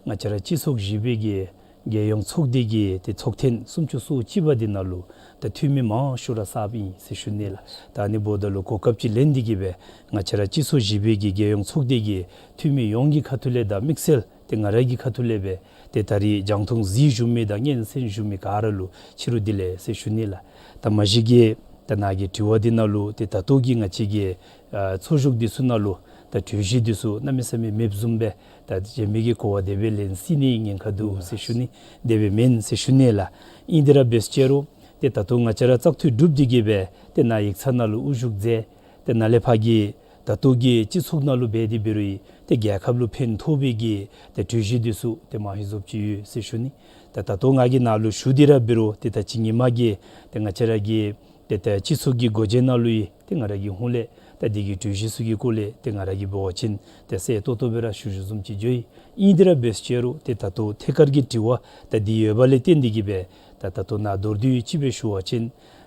ང་བཅས་ར་སྤྱི་ཚོགས་བཞི་པའི་གི་རྒྱལ་ཡོངས་ཚོགས་སྡེ་གི་ཏེ་ཚོགས་ཐེངས་སུམ་ཅུ་སོ་གཅིག་པ་འདི་ནང་ལུ་ད་འཐུས་མི་མང་ཤོས་ར་གསརཔ་ཨིན་ཟེར་ཞུ་ནི་ལགས། ད་ཨ་ནི་འབདཝ་ད་ལུ་གོ་སྐབས་ཅིག་ལེན་ཏེ་གི་སྦེ་ང་བཅས་ར་སྤྱི་ཚོགས་བཞི་པའི་གི་རྒྱལ་ཡོངས་ཚོགས་སྡེ་གི་འཐུས་མི་ཡོངས་ཀྱི་ཁ་ཐུག་ལས་དང་དམིགས་བསལ་ཏེ་ང་ར་གི་ཁ་ཐུག་ལས་སྦེ་ཏེ་ད་རེས་རྒྱང་མཐོང་གཟིགས་བཞུགས་མི་དང་སྙན་གསན་བཞུགས་མི་ག་ར་ལུ་ཕྱི་རུ་བདེ་ལེགས་ཟེར་ཞུ་ནི་ལགས། ད་མ་གཞི་གི་ད་ནཱ་གི་དྲི་བ་འདི་ནང་ལུ་ཏེ་ད་ལྟོ་གི་ང་བཅས་ཀྱི་ཨ་ཚོགས་བཞུགས་འདི་ཚུ་ནང་ལུ་ད་གྲོས་གཞི་འདི་ཚུ་གནམ་མེད་ས་མེད་མེདཔ་བཟུམ་སྦེ་ད་གཞན་མི་གི་གོ་བ་དེ་སྦེ་ལེན་སྲིད་ནི་ཉེན་ཁ་འདུག་ཟེར་ཞུ་ནི། དེ་སྦེ་མེན་ཟེར་ཞུ་ནི་ལགས། ཨིན་དེ་ར་འབད་ཟེར་རུང་ཏེ་ད་ལྟོ་ང་བཅས་ར་བཙག་འཐུ་གྲུབ་སྟེ་གི་སྦེ་ཏེ་ནཱ་ཡིག་ཚང་ནང་ལུ་དབུ་བཞུགས་མཛད། ཏེ་ནཱ་ལས་ཕར་གྱི་ད་ལྟོ་གི་སྤྱི་ཚོགས་ནང་ལུ་འབད་དེ་འབད་རུང་ཏེ་རྒྱལ་ཁབ་ལུ་ཕན་ཐོགས་པའི་གི་ཏེ་གྲོས་གཞི་འདི་ཚུ་ཏེ་མང་ཧེང་སོངམ་ཅིག་ཡོད་ཟེར་ཞུ་ནི། ད་ད་ལྟོ་ང་གིས་ནཱ་ལུ་ཞུ་སྟེ་ར་འབད་རུང་ཏེ་ད་ཅི་ཉི་མ་གི་ཏེ་ང་བཅས་ར་གི་ཏེ་ད་སྤྱི་ཚོགས་ཀྱི་སྒོ་འབྱེད་ནང་ལུ་ཡང་ཏེ་ང་ར་གི་ཧོངས་ལས་ད་འདི་གི་གྲོས་གཞི་ཚུ་གི་སྐོར་ལས་ཏེ་ང་ར་གིས་འབད་བ་ཅིན་ཏེ་གསལ་ཏོག་ཏོ་སྦེ་ར་ཞུ་ཞུཝ་བཟུམ་ཅིག་འགྱོ་ཡི། ཨིན་དེ་ར་འབད་ཟེར་རུང་ཏེ་ད་ལྟོ་ཐད་ཀར་གྱི་དྲི་བ་ད་འདི་ཡོདཔ་ལས་བརྟེན་ཏེ་གི་སྦེ་ད་ད་ལྟོ་ནཱ་མདོར་བསྡུས་ཅིག་སྦེ་ཞུ་བ་ཅིན་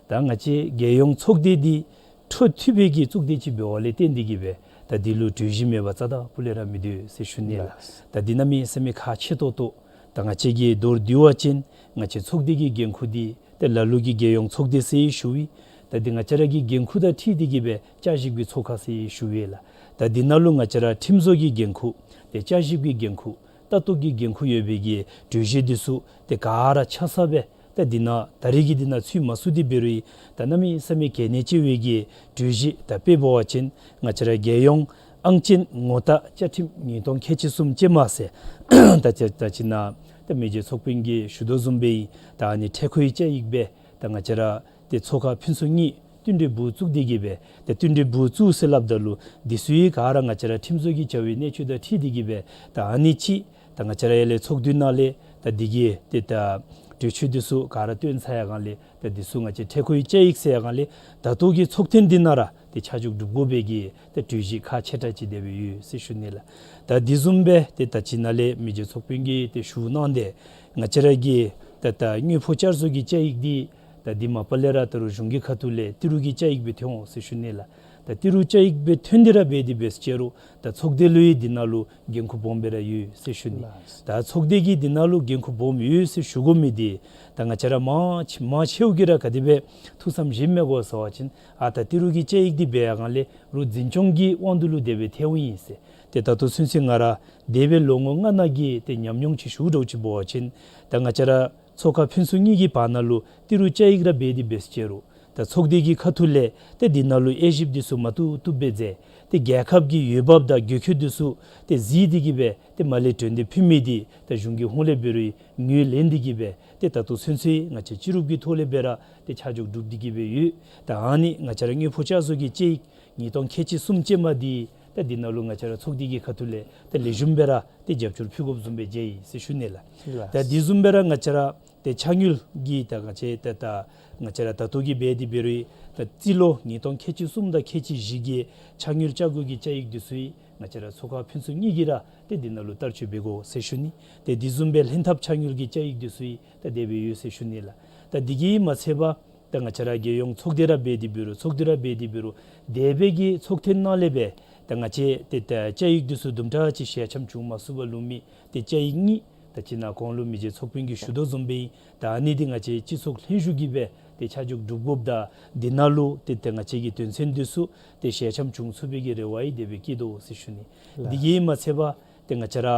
ད་ང་བཅས་རྒྱལ་ཡོངས་ཚོགས་སྡེ་འདི་འཕྲོ་མཐུད་པའི་གི་གཙུག་སྡེ་ཅིག་འབདཝ་ལས་བརྟེན་ཏེ་གི་སྦེ་ད་འདི་ལུ་གྲོས་གཞི་མེད་པར་རྩ་དང་སྤུ་ལས་ར་མི་སྡོད་ཟེར་ཞུ་ནི་ལགས། ལགས། ད་འདི་གནམ་མེད་ས་མེད་ཁག་ཆེ་ཏོག་ཏོ། ད་ང་བཅས་ཀྱིས་མདོར་བསྡུ་བ་ཅིན་ང་བཅས་ཚོགས་སྡེ་གི་འགན་ཁུར་འདི་ཏེ་ལ་ལུ་གིས་རྒྱལ་ཡོངས་ཚོགས་སྡེ་ཟེར་ཞུ་ཡི། ད་འདི་ང་བཅས་ར་གི་འགན་ཁུར་དང་འཁྲིལ་ཏེ་གི་སྦེ་བསྐྱར་ཞིབ་ཀྱི་ཚོགས་ཁང་ཟེར་ཞུ་ཡི་ལགས། ད་འདི་ནང་ལུ་ང་བཅས་ར་ཁྲིམས་བཟོ་གི་འགན་ཁུར་ཏེ་བསྐྱར་ཞིབ་ཀྱི་འགན་ཁུར་ལྟ་རྟོག་གི་འགན་ཁུར་ཡོད་པའི་གི་གྲོས་གཞི་འདི་ཚུ་ཏེ་ག་ར་ཆ་ཚང་སྦེ་ ད་འདི་ནང་ད་རེས་ཀྱི་འདི་ནང་ཚུད་མ་ཚུགས་ཏེ་འབད་རུང་ད་གནམ་མེད་ས་མེད་གལ་གནད་ཆེ་བའི་གི་གྲོས་གཞི་ད་དཔེ་འབད་བ་ཅིན་ང་བཅས་ར་རྒྱལ་ཡོངས་ཨང་ཅན་ངོ་རྟགས་བཅའ་ཁྲིམས་ཉིས་སྟོང་ཁལ་གཅིག་གསུམ་ཅན་མ་ཟེར། ད་ཅི་ད་ཅི་ནཱ་ད་མི་རྗེ་ཚོགས་དཔོན་གྱིས་ཞུ་དོ་བཟུམ་སྦེ་ད་ཨ་ནི་ཁྲལ་མཁོའི་བཅའ་ཡིག་སྦེ་ད་ང་བཅས་ར་ཏེ་ཚོགས་ཁག་ཕུན་ཚོགས་གཉིས་བསྟུན་གྲོས་འབུ་བཙུགས་ཏེ་གི་སྦེ་ཏེ་བསྟུན་གྲོས་འབུ་བཙུགས་ཟེར་སླབ་ད་ལུ་འདི་ཚུ་ཡང་ག་ར་ང་བཅས་ར་ཁྲིམས་བཟོ་གི་བྱ་བའི་གནད་སྤྱོད་དང་འཁྲིལ་ཏེ་གི་སྦེ་ད་ཨ་ནི་ཅིག་ད་ང་བཅས་ར་ཡར་ལས་ཚོགས་འདུའི་ནང་ལས་ད་འདི་གི་ཏེ་ད་གྲོས་ཆོད་འདི་ཚུ་ག་ར་བཏོན་ཚར་ཡར་སྒང་ལས་ད་འདི་ཚུ་ང་བཅས་ཁྲལ་མཁོའི་བཅའ་ཡིག་ཟེར་ཡར་སྒང་ལས་ད་ལྟོ་གི་ཚོགས་ཐེངས་འདི་ནང་ར་ཏེ་ཆ་འཇོག་གྲུབ་དགོ་པའི་གི་ཏེ་གྲོས་གཞི་ཁག་ཆེ་དྲགས་ཅིག་དེ་སྦེ་ཡོད་ཟེར་ཞུ་ནི་ལགས། ད་འདི་བཟུམ་སྦེ་ཏེ་ད་ཅི་ནཱ་ལས་མི་རྗེ་ཚོགས་དཔོན་གྱིས་ཏེ་ཞུ་གནང་སྟེ་ང་བཅས་ར་གི་ད་ད་དངུལ་ཕོགས་བསྐྱར་བཟོ་གི་བཅའ་ཡིག་འདི་ད་འདི་མ་པ་ལས་ར་ད་རུང་གཞུང་གི་ཁ་ཐུག་ལས་ཏི་རུ་གི་བཅའ་ཡིག་སྦེ་ཐོན་འོང་ཟེར་ཞུ་ནི་ལགས། ད་ཏི་རུ་བཅའ་ཡིག་སྦེ་ཐོན་ཏེ་ར་འབད་དེ་འབད་ཟེར་རུང་ད་ཚོགས་སྡེ་ལུ་ཡང་འདི་ནང་ལུ་འགན་ཁུར་སྦོམ་སྦེ་ར་ཡོད་ཟེར་ཞུ་ནི། ལགས། ད་ཚོགས་སྡེ་གིས་འདི་ནང་ལུ་འགན་ཁུར་སྦོམ་ཡོད་ཟེར་ཞུ་དགོ་མི་འདི་ད་ང་བཅས་ར་མང་ཆེ་མང་ཆེཝ་གིས་ར་ག་དེ་སྦེ་ཐུགས་བསམ་བཞེས་མི་དགོ་ཟེར་བ་ཅིན་ཨ་ད་ཏི་རུ་གི་བཅའ་ཡིག་འདི་འབད་ཡར་སྒང་ལས་རོགས་འཛིན་སྐྱོང་གི་དབང་དུ་ལུ་དེ་སྦེ་ཐལཝ་ཨིན་ཟེར། ཏེ་ད་ལྟོ་ཚུན་ཚོད་ང་ར་འདས་པའི་ལོ་ངོ་ལྔ་ནང་གི་ཏེ་ཉམས་མྱོང་ཅིག་ཞུ་འདྲཝ་ཅིག་འབད་བ་ཅིན་ད་ང་བཅས་ར་ཚོགས་ཁག་ཕུན་ཚོགས་གཉིས་ཀྱི་བར་ན་ལུ་ཏི་རུ་བཅའ་ཡིག་ར་འབད་དེ་འབད་ཟེར་རུང་ད་ཚོགས་སྡེ་གི་ཁ་ཐུག་ལས་ཏེ་འདི་ནང་ལུ་དབྱེ་ཞིབ་འདི་ཚུ་མ་བཏུབ་བཏུབ་སྦེ་མཛད། ཏེ་རྒྱལ་ཁབ་ཀྱི་འོས་འབབ་དང་དགོས་མཁོ་འདི་ཚུ་ཏེ་གཟིགས་ཏེ་གི་སྦེ་ཏེ་མར་ལས་གྲོས་འདེབས་ཕུལ་མི་འདི་ད་གཞུང་གི་ཧོངས་ལས་འབད་རུང་ངོས་ལེན་ཏེ་གི་སྦེ་ཏེ་ད་ལྟོ་ཚུན་ཚོད་ང་བཅས་སྤྱི་རུབ་ཀྱི་ཐོག་ལས་སྦེ་ར་ཏེ་ཆ་འཇོག་གྲུབ་སྟེ་གི་སྦེ་ཡོད། ད་ཨ་ནི་ང་བཅས་ར་དངུལ་ཕོགས་བསྐྱར་བཟོ་གི་བཅའ་ཡིག་ཉིས་སྟོང་ཁལ་གཅིག་གསུམ་ཅན་མ་འདི་ད་འདི་ནང་ལུ་ང་བཅས་ར་ཚོགས་སྡེ་གི་ཁ་ཐུག་ལས་ད་ལེགས་ཤོམ་སྦེ་ར་ཏེ་རྒྱབ་སྐྱོར་ཕུལ་དགོཔ་བཟུམ་སྦེ་མཇལ་ཡི་ཟེར་ཞུ་ནི་ལགས། ལགས། ད་འདི་བཟུམ་སྦེ་ར་ང་བཅས་ར་ཏེ་ཕྱགས་དངུལ་གྱི་ད་ང་བཅས་ད་ད་ང་བཅས་ར་ད་ལྟོ་གི་འབད་དེ་འབད་རུང་ད་རྩིས་ལོ་ཉིས་སྟོང་ཁལ་གཅིག་གསུམ་དང་ཁལ་གཅིག་བཞི་གི་ཕྱགས་དངུལ་བཅའ་སྒོ་གི་བཅའ་ཡིག་འདི་ཚུ་ཡང་ང་བཅས་ར་ཚོགས་ཁག་ཕུན་ཚོགས་གཉིས་ཀྱིས་ར་ཏེ་འདི་ནང་ལུ་བསྟར་སྤྱོད་འབད་དགོ་ཟེར་ཞུ་ནི། ཏེ་འདི་བཟུམ་སྦེ་ལྷན་ཐབས་ཕྱགས་དངུལ་གྱི་བཅའ་ཡིག་འདི་ཚུ་ཡང་ད་དེ་སྦེ་ཡོད་ཟེར་ཞུ་ནི་ལགས། ད་འདི་གིས་མ་ཚད་པར་ད་ང་བཅས་ར་རྒྱལ་ཡོངས་ཚོགས་སྡེ་ར་འབད་དེ་འབད་རུང་ཚོགས་འདུ་ར་འབད་དེ་འབད་རུང་འདས་པའི་གི་ཚོགས་ཐེངས་ནང་ལས་སྦེ་ད་ང་བཅས་ཏེ་ད་བཅའ་ཡིག་འདི་ཚུ་དུམ་གྲ་ཅིག་ཞལ་འཆམ་བྱུང་མ་ཚུགས་པར་ལུས་མི་ཏེ་བཅའ་ཡིག་གཉིས་ད་ཅི་ནཱ་གོང་ལུ་མི་རྗེ་ཚོགས་དཔོན་གྱིས་ཞུ་དོ་བཟུམ་སྦེ་ད་ཨ་ནི་འདི་ང་བཅས་སྤྱི་ཚོགས་ལྷན་བཞུགས་ཀྱིས་སྦེ་ཏེ་ཆ་འཇོག་གྲུབ་དགོཔ་དང་འདི་ནང་ལུ་ཏེ་ད་ང་བཅས་ཀྱི་དོན་ཚན་འདི་ཚུ་ཏེ་ཞལ་འཆམ་བྱུང་ཚུགས་པའི་གི་རེ་བ་ཡང་དེ་སྦེ་བསྐྱེད་དོ་ཟེར་ཞུ་ནི། ལགས། འདི་གིས་མ་ཚད་པར་ཏེ་ང་བཅས་ར་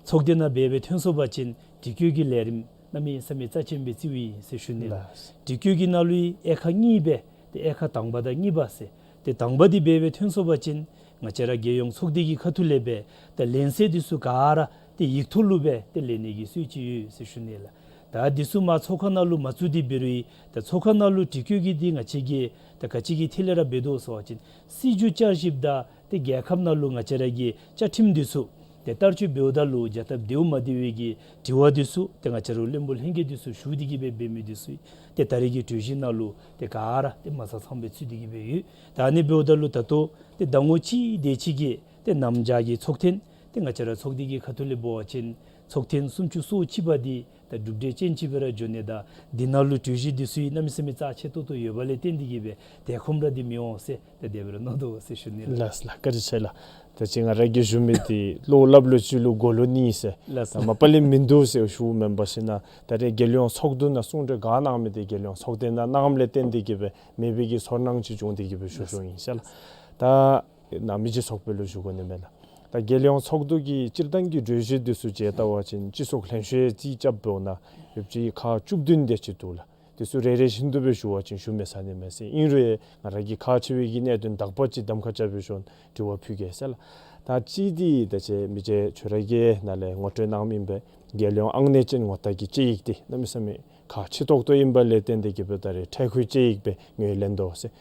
ཚོགས་སྡེ་ནང་འབད་སྦེ་ཐོན་སོང་པ་ཅིན་དྲི་བཀོད་ཀྱི་ལས་རིམ་གནམ་མེད་ས་མེད་རྩ་ཆེན་སྦེ་བརྩིཝ་ཨིན་ཟེར་ཞུ་ནི་ལགས། ལགས། དྲི་བཀོད་ཀྱི་ནང་ལུ་ཡང་དབྱེ་ཁག་གཉིས་སྦེ་ཏེ་དབྱེ་ཁག་དང་པ་དང་གཉིས་པ་ཟེར་ཏེ་དང་པ་འདི་འབད་སྦེ་ཐོན་སོང་པ་ཅིན་ང་བཅས་ར་རྒྱལ་ཡོངས་ཚོགས་སྡེ་གི་ཁ་ཐུག་ལས་སྦེ་ཏེ་ལན་གསལ་འདི་ཚུ་ག་ར་ཏེ་ཡིག་ཐོག་ལུ་སྦེ་ཏེ་ལེན་ནི་གི་སྲོལ་ཅིག་ཡོད་ཟེར་ཞུ་ནི་ལགས། ད་འདི་ཚུ་མར་ཚོགས་ཁང་ནང་ལུ་མ་བཙུགས་ཏེ་འབད་རུང་ད་ཚོགས་ཁང་ནང་ལུ་དྲི་བཀོད་ཀྱི་འདི་ང་བཅས་ཀྱིས་ད་ག་ཅི་གི་ཐད་ལས་ར་འབད་དོ་ཟེར་བ་ཅིན་སྲིད་བྱུས་བསྐྱར་ཞིབ་དང་ཏེ་རྒྱལ་ཁབ་ནང་ལུ་ང་བཅས་ར་གི་བཅའ་ཁྲིམས་འདི་ཚུ་ཏེ་བསྟར་སྤྱོད་འབདཝ་ད་ལུ་བྱ་སྟབས་བདེཝ་མ་བདེ་བའི་གི་དྲི་བ་འདི་ཚུ་ཏེ་ང་བཅས་ར་བློན་པོ་ལྷན་རྒྱས་འདི་ཚུ་ཞུ་སྟེ་གི་སྦེ་འབད་མི་འདི་ཚུ་ཏེ་ད་རེས་ཀྱི་གྲོས་གཞི་ནང་ལུ་ཏེ་ག་ར་ཏེ་མ་ཚང་ཚང་སྦེ་ཚུད་དེ་གི་སྦེ་ཡོད། ད་ཨ་ནི་འབདཝ་ད་ལུ་ད་ལྟོ་ཏེ་ཟླ་ངོ་གཅིག་དེ་ཅིག་གི་ཏེ་གནམ་བྱཱར་གྱི་ཚོགས་ཐེངས་ཏེ་ང་བཅས་ར་ཚོགས་སྡེ་གི་ཁ་ཐུག་ལས་འབད་བ་ཅིན་ཚོགས་ཐེངས་སུམ་ཅུ་སོ་གཅིག་པ་འདི་ད་གྲུབ་འབྲས་ཅན་ཅིག་སྦེ་ར་འགྱོ་ནི་དང་འདི་ནང་ལུ་གྲོས་གཞི་འདི་ཚུ་གནམ་མེད་ས་མེད་རྩ་ཆེ་ཏོག་ཏོ་ཡོད་པ་ལས་བརྟེན་ཏེ་གི་སྦེ་དལ་ཁོམ་ར་འདི་མི་འོང་ཟེར་ད་དེ་སྦེ་ར་མནོ་དོ་ཟེར་ཞུ་ནི་ལགས། ལགས་ལགས། བཀའ་དྲིན་ཆེ་ལགས། ད་ཅི་ང་ར་གིས་ཞུ་མི་འདི་བློ་སླབ་ལུ་ཅིག་ལུ་གོ་ལུ་ནི་ཟེར། ལགས་སོ། ད་མ་པ་ལས་མིན་འདུག་ཟེར་ཞུཝ་མེན་པར་ཞིན་ན་ད་རེས་རྒྱལ་ཡོངས་ཚོགས་འདུ་ནང་གསུང་གྲོས་ག་གནང་མི་འདི་རྒྱལ་ཡོངས་ཚོགས་སྡེ་ནང་གནངམ་ལས་བརྟེན་ཏེ་གི་སྦེ་མེད་པའི་གི་ཚོར་སྣང་ཅིག་བྱུང་སྟེ་གི་སྦེ་ཞུ་ཞུཝ་ཨིན་ཟེར་ལགས། ད་ནཱ་མི་རྗེ་ཚོགས་དཔོན་ལུ་ཞུ་དགོ་ནི་མས་ལགས། ད་རྒྱལ་ཡོངས་ཚོགས་འདུ་གི་སྤྱིར་བཏང་གི་གྲོས་གཞི་འདི་ཚུ་མཇལ་བལྟ་བ་ཅིན་སྤྱི་ཚོགས་ལྷན་བཞུགས་རྩིས་རྐྱབ་འབདཝ་ད་ཡོད་ཅིག་ཁག་བཅུ་བདུན་དེ་ཅིག་འདུག་ལགས། དེ་ཚུ་རེ་རེ་བཞིན་དུ་སྦེ་ཞུ་བ་ཅིན་ཞུ་མི་ཚར་ནི་མས་ཟེར། ཨིན་རུང་ང་ར་གིས་ཁག་ཆེ་བའི་གི་གནད་དོན་དག་པ་ཅིག་གདམ་ཁ་རྐྱབ་སྦེ་ཞུ་དྲི་བ་ཕུལ་གེ་ཟེར་ལགས། ད་གཅིག་འདི་ད་ཅི་མི་རྗེ་ཁྱོད་ར་གིས་ནཱ་ལས་ངོ་སྤྲོད་གནང་མི་ཨིན་པས། རྒྱལ་ཡོངས་ཨང་གནས་ཅན་ངོ་རྟགས་ཀྱི་དཔྱད་ཡིག་འདི་གནམ་མེད་ས་མེད་ཁག་ཆེ་ཏོག་ཏོ་ཨིན་པ་ལས་བརྟེན་ཏེ་གི་སྦེ་ད་རེས་ཁྲལ་མཁོའི་དཔྱད་ཡིག་སྦེ་ངོས་ལེན་དོ་ཟེར།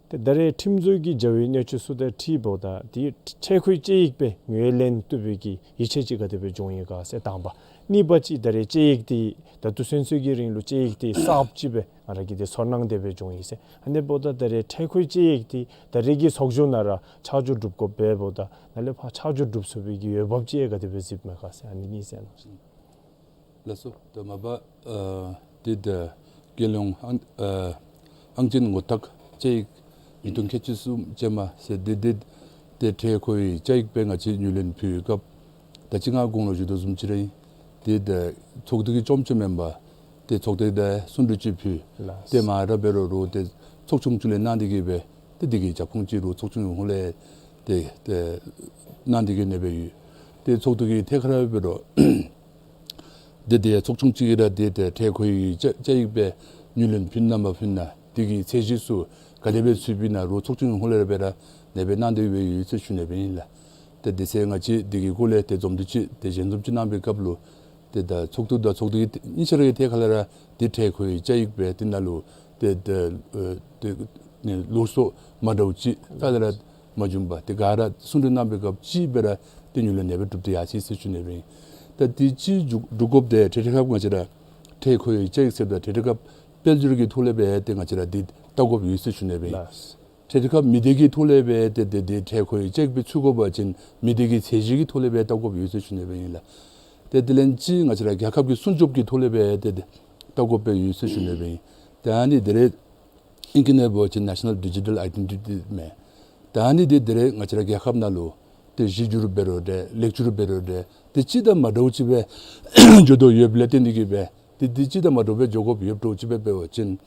ཏེ་ད་རེས་ཁྲིམས་བཟོ་གི་བྱ་བའི་གནད་སྤྱོད་ཚུ་དང་འཁྲིལཝ་ད་དེ་ཁྲལ་མཁོའི་དཔྱད་ཡིག་སྦེ་ངོས་ལེན་བཏུབ་པའི་གི་ཡིད་ཆེས་ཅིག་ག་དེ་སྦེ་བྱུང་ཡི་ག་ཟེར་དང་པ། གཉིས་པ་ཅིག་ད་རེས་དཔྱད་ཡིག་འདི་ད་ལྟོ་ཚུན་ཚོད་ཀྱི་རིང་ལུ་དཔྱད་ཡིག་འདི་གསརཔ་ཅིག་སྦེ་ང་ར་གིས་འདི་ཚོར་སྣང་དེ་སྦེ་བྱུང་ཡི་ཟེར། ཨ་ནི་འབདཝ་ད་ད་རེས་ཁྲལ་མཁོའི་དཔྱད་ཡིག་འདི་ད་རེས་ཀྱི་ཚོགས་བཞུགས་ནང་ར་ཆ་འཇོག་གྲུབ་དགོཔ་འབདཝ་ད་ནཱ་ལས་ཕར་ཆ་འཇོག་གྲུབ་ཚུགས་པའི་གི་འོས་འབབ་ཅིག་ག་དེ་སྦེ་གཟིགསཔ་མས་ག་ཟེར་ཨ་ནི་གཉིས་ཟེར་གནང་། ལགས་སོ། ད་མ་པ་ཨ་འདི་ད་རྒྱལ་ཡོངས་ཨང་ཨ་ཨང་ཅན་ངོ་རྟགས་དཔྱད་ཡིག་ཉིས་སྟོང་ཁལ་གཅིག་གསུམ་ཅན་མ་ཟེར་འདི་འདི་ཏེ་ཁྲལ་མཁོའི་དཔྱད་ཡིག་སྦེ་ང་བཅས་ངོས་ལེན་ཕུལ་སྐབས་ད་ཅི་ང་གོང་ལུ་ཞུ་དོ་བཟུམ་ཅིག་ར་ཨིན། ཏེ་ད་ཚོགས་འདུ་གི་བཅོམ་བཅོམ་མེན་པར་ཏེ་ཚོགས་སྡེ་དང་གསུང་གྲོས་ཅིག་ཕུལ། ལགས། ཏེ་མ་ར་འབད་རུང་རུང་ཏེ་ཚོགས་ཆུང་ཅིག་ལས་གནང་སྟེ་གི་སྦེ་ཏེ་འདི་གི་རྒྱབ་ཁུངས་ཅིག་རུང་ཚོགས་ཆུང་ཧོངས་ལས་ཏེ་ཏེ་གནང་སྟེ་གི་ཨ་ནི་སྦེ་ཡོད། ཏེ་ཚོགས་འདུ་གི་ཐད་ཁར་འབད་རུང་ དེ་དེ་ཚོགས་ཆུང་ཅིག་གིས་ར་དེ་དེ་འཕྲལ་མཁོ་བའི་བཅའ་བཅའ་ཡིག་སྦེ་སྨྱུག་ལན་ཕུལ་ན་མ་ཕུལ་ན་དེ་གི་ཚད་གཞི་ཚུ་ག་དེ་སྦེ་ཚུད་པས་ན་རུང་ཚོགས་ཆུང་གི་ཧོང་ལས་ར་འབད་ར་ནེ་སྦེ་གནང་སྟེ་ཡོད་ཡོད་ཟེར་ཞུ་ནི་སྦེ་ཨིན་ལགས། ཏེ་དེ་ཚེ་ང་བཅས་དེ་གི་སྐོར་ལས་ཏེ་འཛོམས་འདུ་ཅིག་ཏེ་ཞལ་འཛོམས་ཅིག་གནང་བའི་སྐབས་ལུ་ཏེ་ད་ཚོགས་འདུ་དང་ཚོགས་འདུ་གི་གཉིས་ཆ་ར་གི་ཐད་ཁར་ལས་ར་ཏེ་འཕྲལ་མཁོ་བའི་བཅའ་ཡིག་སྦེ་ཏེ་ནང་ལུ་ཏེ་ད་ཨེ་ཏེ་ནི་ལུགས་སྲོལ་མ་འདྲཝ་ཅིག་ད་ལས་ར་མ་བྱུང་པར་ཏེ་ག་ར་གསུང་གྲོས་གནང་བའི་སྐབས་ཅིག་སྦེ་ར་ཏེ་སྨྱུག་ལན་ནེ་སྦེ་གྲུབ་སྟེ་ཡར་སོ་ཡི་ཟེར་ཞུ་ནི་སྦེ་ཨིན། ད་དེ་ཅིག་འགྲུབ་འགྲུབ་དགོཔ་དེ་འཕྲལ་འཕྲལ་སྐབས་ང་བཅས་ར་འཕྲལ་མཁོ་བའི་བཅའ་ཡིག་ཟེརཝ་ད་འཕྲལ་འཕྲལ་སྐབས་དཔལ་འབྱོར་གྱི་ཐོག་ལས་སྦེ་ཏེ་ང་བཅས་ར་འདི་བལྟ་དགོཔ་ཡོད་ཟེར་ཞུ་ནི་སྦེ་ཨིན། ལགས། འཕྲལ་འཕྲལ་སྐབས་མི་སྡེ་གི་ཐོག་ལས་སྦེ་ཏེ་དེ་དེ་འཕྲལ་མཁོ་བའི་བཅའ་ཡིག་སྦེ་ཚུད་དགོ་པ་ཅིན་མི་སྡེ་གི་ཚད་གཞི་གི་ཐོག་ལས་སྦེ་བལྟ་དགོཔ་ཡོད་ཟེར་ཞུ་ནི་སྦེ་ཨིན་ལགས། ཏེ་དེ་ལས་ཅིག་ང་བཅས་ར་རྒྱལ་ཁབ་ཀྱི་སྲུང་སྐྱོབ་ཀྱི་ཐོག་ལས་སྦེ་ཏེ་དེ་བལྟ་དགོཔ་སྦེ་ཡོད་ཟེར་ཞུ་ནི་སྦེ་ཨིན། ད་ཨ་ནི་དེ་རེ་ཨིང་སྐད་ནང་འབད་བ་ཅིན་National Digital Identity མས། ད་ཨ་ནི་དེ་དེ་རེ་ང་བཅས་ར་རྒྱལ་ཁབ་ནང་ལུ་ཏེ་གཞི་འགྱུར་འབད་རུང་འདྲ་ལེགས་བཅོས་འབད་རུང་འདྲ་ཏེ་སྤྱིར་བཏང་མ་འདྲཝ་ཅིག་སྦེ་འགྱོ་དོ་ཡོདཔ་ལས་བརྟེན་ཏེ་གིས་སྦེ་ཏེ་དེ་སྤྱིར་བཏང་མ་འདྲཝ་སྦེ་འགྱོ་དགོཔ་ཡོདཔ་འདྲཝ་ཅིག་སྦེ་འབད་བ་ཅིན་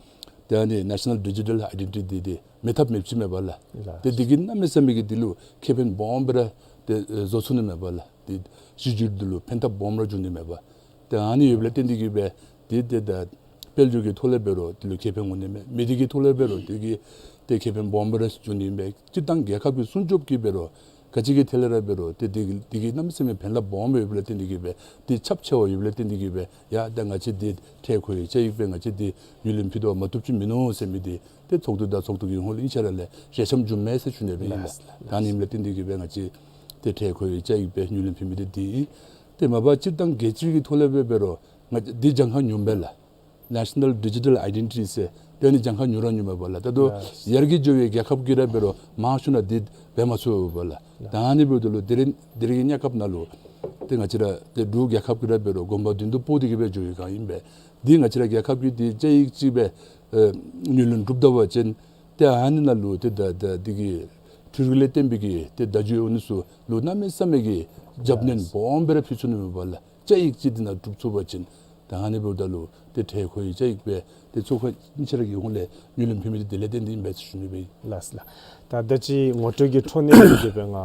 ཏེ་ཨ་ནི་National Digital Identity འདི་འདི་མེད་ཐབས་མེདཔ་ཅིག་མས་པ་ལགས། ལགས། ཏེ་དེ་གིས་གནམ་མེད་ས་མེད་ཀྱི་འདི་ལུ་ཁེ་ཕན་སྦོམ་སྦེ་ར་ཏེ་ཨེ་བཟོ་ཚུགས་ནི་མས་པ་ལགས། ཏེ་གཞི་འགྱུར་འདི་ལུ་ཕན་ཐབས་སྦོམ་ར་འབྱུང་ནི་མས་པ། ཏེ་ཨ་ནི་ཡོདཔ་ལས་བརྟེན་ཏེ་གིས་སྦེ་ཏེ་ཏེ་ད་དཔལ་འབྱོར་གྱི་ཐོག་ལས་འབད་རུང་འདི་ལུ་ཁེ་ཕན་འོང་ནི་མས། མི་སྡེ་གི་ཐོག་ལས་འབད་རུང་འདི་གིས་ཏེ་ཁེ་ཕན་སྦོམ་སྦེ་ར་འབྱུང་ནི་མས། སྤྱིར་བཏང་རྒྱལ་ཁབ་ཀྱི་སྲུང་སྐྱོབ་ཀྱི་འབད་རུང་ག་ཅི་གི་ཐད་ལས་ར་འབད་རུང་ཏེ་འདི་གིས་འདི་གིས་གནམ་མེད་ས་མེད་ཕན་རླབས་སྦོམ་ཡོདཔ་ལས་བརྟེན་ཏེ་གིས་སྦེ་ཏེ་ཁྱབ་ཆེ་བ་ཡོདཔ་ལས་བརྟེན་ཏེ་གིས་སྦེ་ཡ་ད་ང་བཅས་འདི་འཕྲལ་མཁོ་བའི་བཅའ་ཡིག་སྦེ་ང་བཅས་འདི་སྨྱུག་ལན་ཕུལ་དོ་མ་བཏུབ་ཅིག་མིན་ནུག་ཟེར་མི་འདི་ཏེ་ཚོགས་འདུ་དང་ཚོགས་འདུ་གི་ཧོང་ལས་ཨིན་ཅི་ར་ལས་ཞལ་འཆམ་བྱུང་མས་ཟེར་ཞུ་ནི་སྦེ་ཨིན་ལགས། ལགས། ད་ཨ་ནི་ལས་བརྟེན་ཏེ་གིས་སྦེ་ང་བཅས་ཏེ་འཕྲལ་མཁོ་བའི་བཅའ་ཡིག་སྦེ་སྨྱུག་ལན་ཕུལ་མི་འདི་འདི་ཨིན། ཏེ་མ་པ་སྤྱིར་བཏང་རྒྱལ་སྤྱི་གི་ཐོག་ལས་འབད་འབད་རུང་ང་བཅས་འདི་གྱངས་ཁ་ཉུངམ་སྦེ་ལགས། National Digital Identity ཟེར་ཏེ་ཨ་ནི་གྱངས་ཁ་ཉུང་ར་ཉུངམ་མས་པ་ལགས། ད་ལྟོ་ལགས། ཡར་རྒྱས་འགྱོ་བའི་རྒྱལ་ཁབ་ཀྱི་ར་འབད་རུང་མང་ཤོས་ནང་འདི་འབད་མ་ཚུགས་པས་ལགས། ད་ཨ་ནི་འབདཝ་ད་ལུ་དེ་རིང་དེ་རིང་གི་དམྱལ་ཁམས་ནང་ལུ་ཏེ་ང་བཅས་ར་ཏེ་འབྲུག་རྒྱལ་ཁབ་ཀྱི་ར་འབད་རུང་དགོན་པ་བདུན་དུ་སྤོ་སྟེ་གིས་སྦེ་འགྱོ་བའི་བསྒང་ཨིན་པས། འདི་ང་བཅས་ར་རྒྱལ་ཁབ་ཀྱི་འདི་བཅའ་ཡིག་ཅིག་སྦེ་ཨེ་སྨྱུག་ལན་གྲུབ་ད་པ་ཅིན་ཏེ་ཨ་ནི་ནང་ལུ་ཏེ་ད་ད་འདི་གི་འཕྲུལ་རིག་ལས་བརྟེན་པའི་གི་ཏེ་བརྡ་བརྒྱུད་འོང་ནི་ཚུ་ལུ་གནམ་མེད་ས་མེད་ཀྱི་རྒྱབ་སྣོན་སྦོམ་སྦེ་ར་ཕུལ་ཚུགས་ནི་མས་པ་ལགས། བཅའ་ཡིག་ཅིག་འདི་ནང་གྲུབ་ཚུགས་པ་ཅིན། ད་ཨ་ནི་འབདཝ་ད་ལུ་ཏེ་འཕྲལ་མཁོ་བའི་བཅའ་ཡིག་སྦེ་ཏེ་ཚོགས་ཁང་གཉིས་ཆ་ར་གི་ཧོང་ལས་སྨྱུག་ལན་ཕུལ་མི་འདི་དེ་ལས་བརྟེན་ཏེ་ཨིན་པས་ཟེར་ཞུ་ནི་སྦེ་ཨིན། ལགས་ལགས། ད་ད་ཅི་ངོ་སྤྲོད་ཀྱི་འཕྲོ་ནི་འདི་གིས་སྦེ་ང་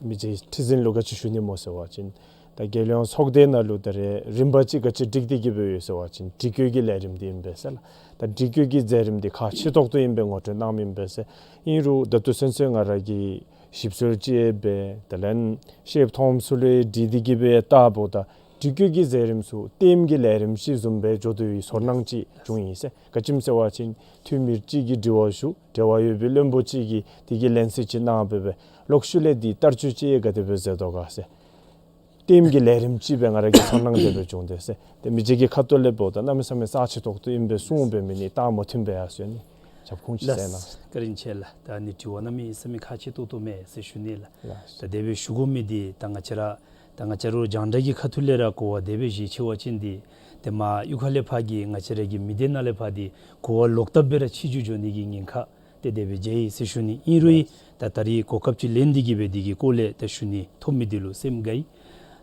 མི་རྗེ་ཁྲི་འཛིན་ལུ་ག་ཅི་ཞུ་ནི་སྨོ་ཟེར་བ་ཅིན་ད་རྒྱལ་ཡོངས་ཚོགས་སྡེ་ནང་ལུ་ད་རེས་རིམ་པ་ཅིག་ག་ཅི་སྒྲིག་སྟེ་གིས་སྦེ་ཡོད་ཟེར་བ་ཅིན་དྲི་བཀོད་ཀྱི་ལས་རིམ་འདི་ཨིན་པས་ཟེར་ལགས། ད་དྲི་བཀོད་ཀྱི་མཛད་རིམ་འདི་ཁག་ཆེ་ཏོག་ཏོ་ཨིན་པས་ངོ་སྤྲོད་གནངམ་ཨིན་པས་ཟེར། ཨིན་རུང་ད་ལྟོ་ཚུན་ཚོད་ང་ར་གིས་ཞིབ་འཚོལ་ཅིག་འབད་དེ་ལས་ཤེསཔ་མཐོངམ་ཚུ་ལུ་དྲིས་ཏེ་གིས་སྦེ་བལྟཝ་ད་དྲི་བཀོད་ཀྱི་མཛད་རིམ་ཚུ་ལྟདམོ་གི་ལས་རིམ་ཅིག་བཟུམ་སྦེ་འགྱོ་དོ་བའི་ཚོར་སྣང་ཅིག་བྱུང་ཡི་ཟེར། ག་ཅི་སྨོ་ཟེར་བ་ཅིན་འཐུས་མི་ཅིག་གིས་དྲི་བ་ཞུ། འབྲེལ་བ་ཡོད་པའི་བློན་པོ་ཅིག་གིས་དེ་གི་ལན་གསལ་ཅིག་གནང་སྦེ་སྦེ་ལོག་ཤུལ་ལས་འདི་བསྟར་སྤྱོད་ཅིག་ག་དེ་སྦེ་མཛད་དོ་ག་ཟེར། ལྟདམོ་གི་ལས་རིམ་ཅིག་སྦེ་ང་ར་གི་ཚོར་སྣང་དེ་སྦེ་བྱུང་སྟེ་ཟེར། ཏེ་མི་རྗེ་གི་ཁ་ཐུག་ལས་འབདཝ་ད་གནམ་མེད་ས་མེད་རྩ་ཆེ་ཏོག་ཏོ་ཨིན་པས་གསུངས་པའི་མི་ནི་ད་མོ་ཐུན་སྦེ་ཡར་སོང་ནི། རྒྱབ་ཁུངས་ཅིག་ཟེར་ན། ལགས། བཀའ་དྲིན་ཆེ་ལགས། ད་ཨ་ནི་དྲི་བ་གནམ་མེད་ས་མེད་ཁག་ཆེ་ཏོག་ཏོ་མས་ཟེར་ཞུ་ནི་ལགས། ལགས། ད་དེ་སྦེ་ཞུ་དགོ་མི་འདི་ད་ང་བཅས་ར་ད་ང་བཅས་ར་རྒྱང་བསྒྲགས་ཀྱི་ཁ་ཐུག་ལས་ར་གོ་བ་དེ་སྦེ་བཞེས་ཅི་བ་ཅིན་འདི་ཏེ་མར་གཡུས་ཁ་ལས་ཕར་གྱི་ང་བཅས་ར་གི་མི་སྡེ་ནང་ལས་ཕར་འདི་གོ་བ་ལོག་ལྟབ་སྦེ་ར་ཕྱི་འགྱུར་འགྱོ་ནི་གི་ཉེན་ཁ་ཏེ་དེ་སྦེ་མཇལ་ཡི་ཟེར་ཞུ་ནི། ཨིན་རུང་ད་ད་རིས་གོ་སྐབས་ཅིག་ལེན་ཏེ་གིས་སྦེ་འདི་གི་སྐོར་ལས་ད་ཞུ་ནི་ཐོབ་མི་འདི་ལུ་སེམས་དགའ་ཡི།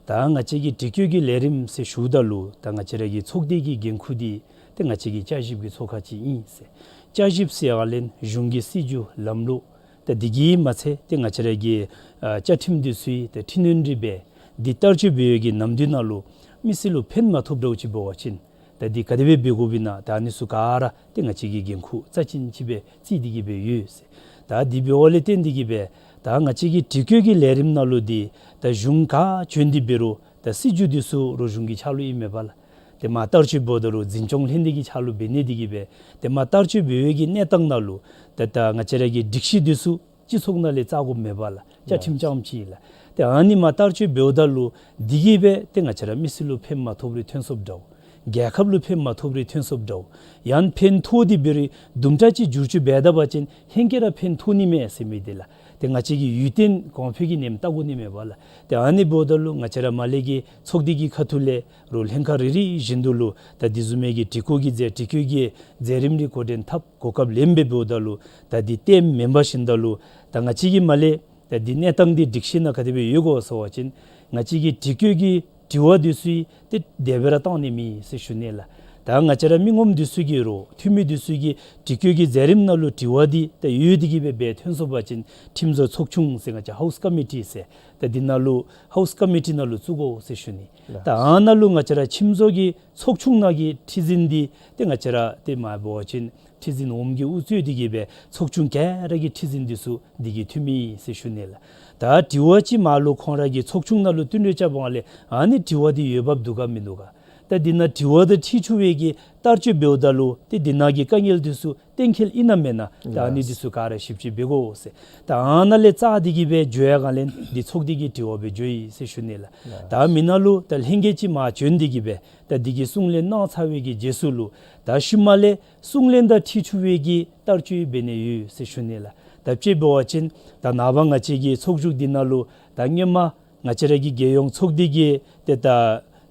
ད་ང་བཅས་ཀྱི་དྲི་བཀོད་ཀྱི་ལས་རིམ་ཟེར་ཞུཝ་ད་ལུ་ད་ང་བཅས་ར་གི་ཚོགས་སྡེ་གི་འགན་ཁུར་འདི་ཏེ་ང་བཅས་ཀྱི་བསྐྱར་ཞིབ་ཀྱི་ཚོགས་ཁང་ཅིག་ཨིན་ཟེར། བསྐྱར་ཞིབ་ཟེར་ཡར་ལེན་གཞུང་གི་སྲིད་བྱུས་ལམ་ལུགས་ད་འདི་གིས་མ་ཚད་ཏེ་ང་བཅས་ར་གི་ཨ་བཅའ་ཁྲིམས་འདི་ཚུ་ཡི་ད་འཕྲི་སྣོན་རེ་འབད་འདི་བསྟར་སྤྱོད་འབད་བའི་གི་ནམ་དུས་ནང་ལུ་མི་སེར་ལུ་ཕན་མ་ཐོགསཔ་འདྲཝ་ཅིག་འབད་བ་ཅིན་ད་འདི་ག་དེ་སྦེ་འབད་དགོཔ་ཨིན་ན་ད་ཨ་ནི་ཚུ་ག་ར་ཏེ་ང་བཅས་ཀྱི་འགན་ཁུར་རྩ་ཅན་ཅིག་སྦེ་བརྩི་སྟེ་གིས་སྦེ་ཡོད་ཟེར། ད་འདི་འབདཝ་ལས་བརྟེན་ཏེ་གིས་སྦེ་ད་ང་བཅས་ཀྱི་དྲི་བཀོད་ཀྱི་ལས་རིམ་ནང་ལུ་འདི་ད་གཞུང་ག་བྱོན་ཏེ་འབད་རུང་ད་སྲིད་བྱུས་འདི་ཚུ་རོགས་གཞུང་གི་ཕྱག་ལུ་ཨིན་མས་པ་ལགས། ཏེ་མར་བསྟར་སྤྱོད་འབདཝ་ད་རུང་འཛིན་སྐྱོང་ལྷན་སྡེ་གི་ཕྱག་ལུ་འབད་ནི་འདི་གིས་སྦེ་ཏེ་མར་བསྟར་སྤྱོད་འབད་བའི་གི་གནས་སྟངས་ནང་ལུ་ད་ད་ང་བཅས་ར་གི་སྒྲིག་གཞི་འདི་ཚུ་སྤྱི་ཚོགས་ནང་ལས་བརྩི་དགོཔ་མེད་པ་ལགས། བཅའ་ཁྲིམས་རྐྱངམ་ཅིག་ལགས། ཏེ་ཨ་ནི་མར་བསྟར་སྤྱོད་འབདཝ་ད་ལུ་འདི་གིས་སྦེ་ཏེ་ང་བཅས་ར་མི་སེར་ལུ་ཕན་མ་ཐོགསཔ་རེ་ཐོན་སོངམ་འདྲཝ། རྒྱལ་ཁབ་ལུ་ཕན་མ་ཐོགསཔ་རེ་ཐོན་སོངམ་འདྲཝ། ཡང་ཕན་ཐོགས་ཏེ་འབད་རུང་དུམ་གྲ་ཅིག་བསྒྱུར་བཅོས་འབད་ད་པ་ཅིན་ཧེང་སྐལ་ར་ཕན་ཐོགས་ནི་མས་ཟེར་མི་འདི་ལགས། ཏེ་ང་བཅས་ཀྱིས་ཡུན་བརྟན་གོང་འཕེལ་གྱི་ཉིནམ་བལྟ་དགོ་ནི་མས་པ་ལགས། ཏེ་ཨ་ནི་འབདཝ་ད་ལུ་ང་བཅས་ར་མར་ལས་ཀྱི་ཚོགས་སྡེ་གི་ཁ་ཐུག་ལས་རོགས་ལྷན་ཁག་རེ་རེ་བཞིན་དུ་ལུ་ད་འདི་བཟུམ་མའི་གི་དྲི་བཀོད་ཀྱི་མཛད་དྲི་བཀོད་ཀྱི་མཛད་རིམ་རེ་འགོ་འདྲེན་འཐབ་གོ་སྐབས་ལེན་སྦེ་འབདཝ་ད་ལུ་ད་འདི་ལྟདམོ་མེན་པར་ཞིནམ་ད་ལུ་ད་ང་བཅས་ཀྱིས་མར་ལས་ད་འདི་གནས་སྟངས་འདི་སྒྲིག་གཞི་ནང་ག་དེ་སྦེ་ཡོད་གོ་ཟེར་བ་ཅིན་ང་བཅས་ཀྱི་དྲི་བཀོད་ཀྱི་དྲི་བ་འདི་ཚུ་ཡི་ཏེ་དེ་སྦེ་ར་བཏང་ནི་མེད་ཟེར་ཞུ་ནི་ལགས། ད་ང་བཅས་ར་མི་ངོམ་འདི་ཚུ་གིས་རོགས་འཐུས་མི་འདི་ཚུ་གིས་དྲི་བཀོད་ཀྱི་མཛད་རིམ་ནང་ལུ་དྲི་བ་འདི་ད་ཡོད་དེ་གིས་སྦེ་སྦེ་ཐོན་སོང་པ་ཅིན་ཁྲིམས་བཟོ་ཚོགས་ཆུང་ཟེར་ང་བཅས་ཧའུསི་ཀོ་མི་ཊི་ཟེར་ད་འདི་ནང་ལུ་ཧའུསི་ཀོ་མི་ཊི་ནང་ལུ་བཙུགས་དགོ་ཟེར་ཞུ་ནི། ད་ཨ་ནཱ་ལུ་ང་བཅས་ར་ཁྲིམས་བཟོ་གི་ཚོགས་ཆུང་ནང་གི་ཁྲི་འཛིན་འདི་ཏེ་ང་བཅས་ར་ཏེ་མ་འབད་བ་ཅིན་ཁྲི་འཛིན་འོགམ་གིས་དབུ་གཙོས་ཏེ་གིས་སྦེ་ཚོགས་ཆུང་ག་ར་གི་ཁྲི་འཛིན་འདི་ཚུ་འདི་གི་འཐུས་མི་ཨིན་ཟེར་ཞུ་ནི་ལགས། ད་དྲི་བ་ཅིག་མར་ལུ་ཁོང་ར་གི་ཚོགས་ཆུང་ནང་ལུ་བཏོན་ཏེ་རྐྱབ་པའི་སྒང་ལས་ཨ་ནི་དྲི་བ་འདི་འོས་འབབ་འདུག་ག་མིན་འདུག་ག། ད་འདི་ནང་དྲི་བ་དང་འཁྲིལ་ཚུགས་པའི་གི་བསྟར་སྤྱོད་འབདཝ་ད་ལུ་ཏེ་འདི་ནང་གི་དཀའ་ངལ་འདི་ཚུ་གཏན་འཁེལ་ཨིན་ན་མེན་ན། ད་ཨ་ནི་འདི་ཚུ་ག་ར་ཞིབ་དཔྱད་འབད་དགོ་ཟེར། ད་ཨ་ནཱ་ལས་བཙགས་ཏེ་གིས་སྦེ་འགྱོ་བའི་སྒང་ལས་འདི་ཚོགས་སྡེ་གི་དྲི་བ་སྦེ་འགྱོ་ཡི་ཟེར་ཞུ་ནི་ལགས། ད་མི་ནང་ལུ་ད་ལྷན་རྒྱས་ཅིག་མར་བྱོན་ཏེ་གིས་སྦེ་ད་འདི་གི་གསུང་གླེང་གནང་ཚར་བའི་གི་རྗེས་སུ་ལུ་ད་ཤུལ་མ་ལས་གསུང་གླེང་དང་འཁྲིལ་ཚུགས་པའི་གི་བསྟར་སྤྱོད་འབད་ནི་ཡོད་ཟེར་ཞུ་ནི་ལགས། ད་དཔྱེ་འབད་བ་ཅིན་ད་ནངས་པ་ང་བཅས་ཀྱི་ཚོགས་བཞུགས་འདི་ནང་ལུ་ད་སྔོན་མ་ང་བཅས་ར་གི་རྒྱལ་ཡོངས་ཚོགས་སྡེ་གི་ཏེ་ད་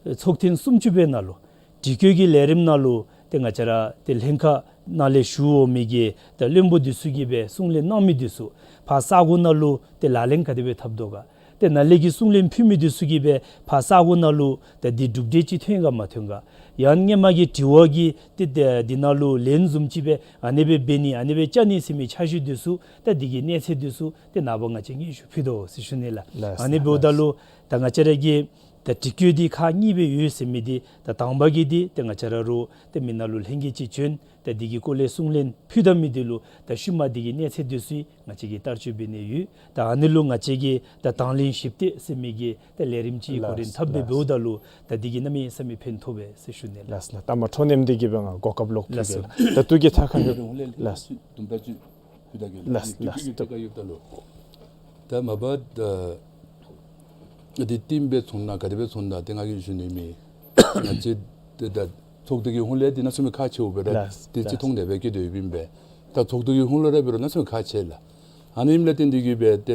ཚོགས་ཐེངས་སུམ་ཅུ་པའི་ནང་ལུ་དྲི་བཀོད་ཀྱི་ལས་རིམ་ནང་ལུ་ཏེ་ང་བཅས་ར་ཏེ་ལྷན་ཁག་ནང་ལས་ཞུ་འོང་མི་གི་ཏེ་བློན་པོ་འདི་ཚུ་གིས་སྦེ་གསུང་གླེང་གནང་མི་འདི་ཚུ་ཕར་ས་གོ་ནང་ལུ་ཏེ་ལག་ལེན་ག་དེ་སྦེ་འཐབ་དོ་ག། ཏེ་ནཱ་ལས་ཀྱི་གསུང་གླེང་ཕུལ་མི་འདི་ཚུ་གིས་སྦེ་ཕར་ས་གོ་ནང་ལུ་ཏེ་འདི་གྲུབ་འབྲས་ཅིག་ཐོན་ག་མ་ཐོན་ག། ཡང་སྔོན་མ་གི་དྲི་བ་གི་ཏེ་ཏེ་འདི་ནང་ལུ་ལན་བཟུམ་ཅིག་སྦེ་ཨ་ནི་སྦེ་འབད་ནི་ཨ་ནི་སྦེ་བཅའ་ནི་ཟེར་མི་འཆར་གཞི་འདི་ཚུ་ད་འདི་གི་གནས་ཚད་འདི་ཚུ་ཏེ་ནངས་པ་ང་བཅས་སྙན་ཞུ་ཕུལ་དོ་ཟེར་ཞུ་ནི་ལགས། ལགས། ཨ་ནི་འབདཝ་ད་ལུ་ད་ང་བཅས་ར་གི་ད་དྲི་བཀོད་འདི་ཁག་གཉིས་སྦེ་ཡོད་ཟེར་མི་འདི་ད་དང་པ་གི་འདི་ཏེ་ང་བཅས་ར་རོགས་ཏེ་མི་ནང་ལུ་ལྷན་རྒྱས་ཅིག་བྱོན་ད་འདི་གི་སྐོར་ལས་གསུང་གླེང་ཕུལ་ད་མི་འདི་ལུ་ད་ཤུལ་མ་འདི་གི་གནས་ཚད་འདི་ཚུ་ང་བཅས་ཀྱིས་བསྟར་སྤྱོད་འབད་ནི་ཡོད། ད་ཨ་ནི་ལུ་ང་བཅས་ཀྱིས་ད་དང་ལེན་ཞིབ་ལྟ་ཟེར་མི་གི་ད་ལས་རིམ་ཅིག་གོ་རིམ་འཐབ་སྦེ་འབདཝ་ད་ལུ་ད་འདི་གིས་གནམ་མེད་ས་མེད་ཕན་ཐོགས་པས་ཟེར་ཞུ་ནི་ལགས། ལགས་ལགས། ད་མ་འཕྲོ་མཉམ་འདི་གིས་སྦེ་ང་གོ་སྐབས་ལོག་ཕུལ་གེ་ལགས། ད་ལྟོ་གི་ཐད་ཁར་ལགས། དུམ་གྲ་ཅིག་ཕུལ་ད་གེ་ལགས། ལགས་ལགས། ད་མ་པ་ད་འདི་རྟིང་སྦེ་སོང་ན་ག་དེ་སྦེ་སོང་ན་ཏེ་ང་གིས་ཞུ་ནི་མེད། ང་བཅས་ཏེ་ད་ཚོགས་སྡེ་གི་ཧོངས་ལས་ཏེ་གནམ་མེད་ས་མེད་ཁག་ཆེཝ་སྦེ་ར་ལགས་ཏེ་ཅིག་ལགས། མཐོང་ནི་སྦེ་བཀོད་དེ་ཡོདཔ་ཨིན་པས། ད་ཚོགས་སྡེ་གི་ཧོངས་ལས་ར་འབད་རུང་གནམ་མེད་ས་མེད་ཁག་ཆེ་ལགས། ཨ་ནི་ཨིནམ་ལས་བརྟེན་ཏེ་གིས་སྦེ་ཏེ་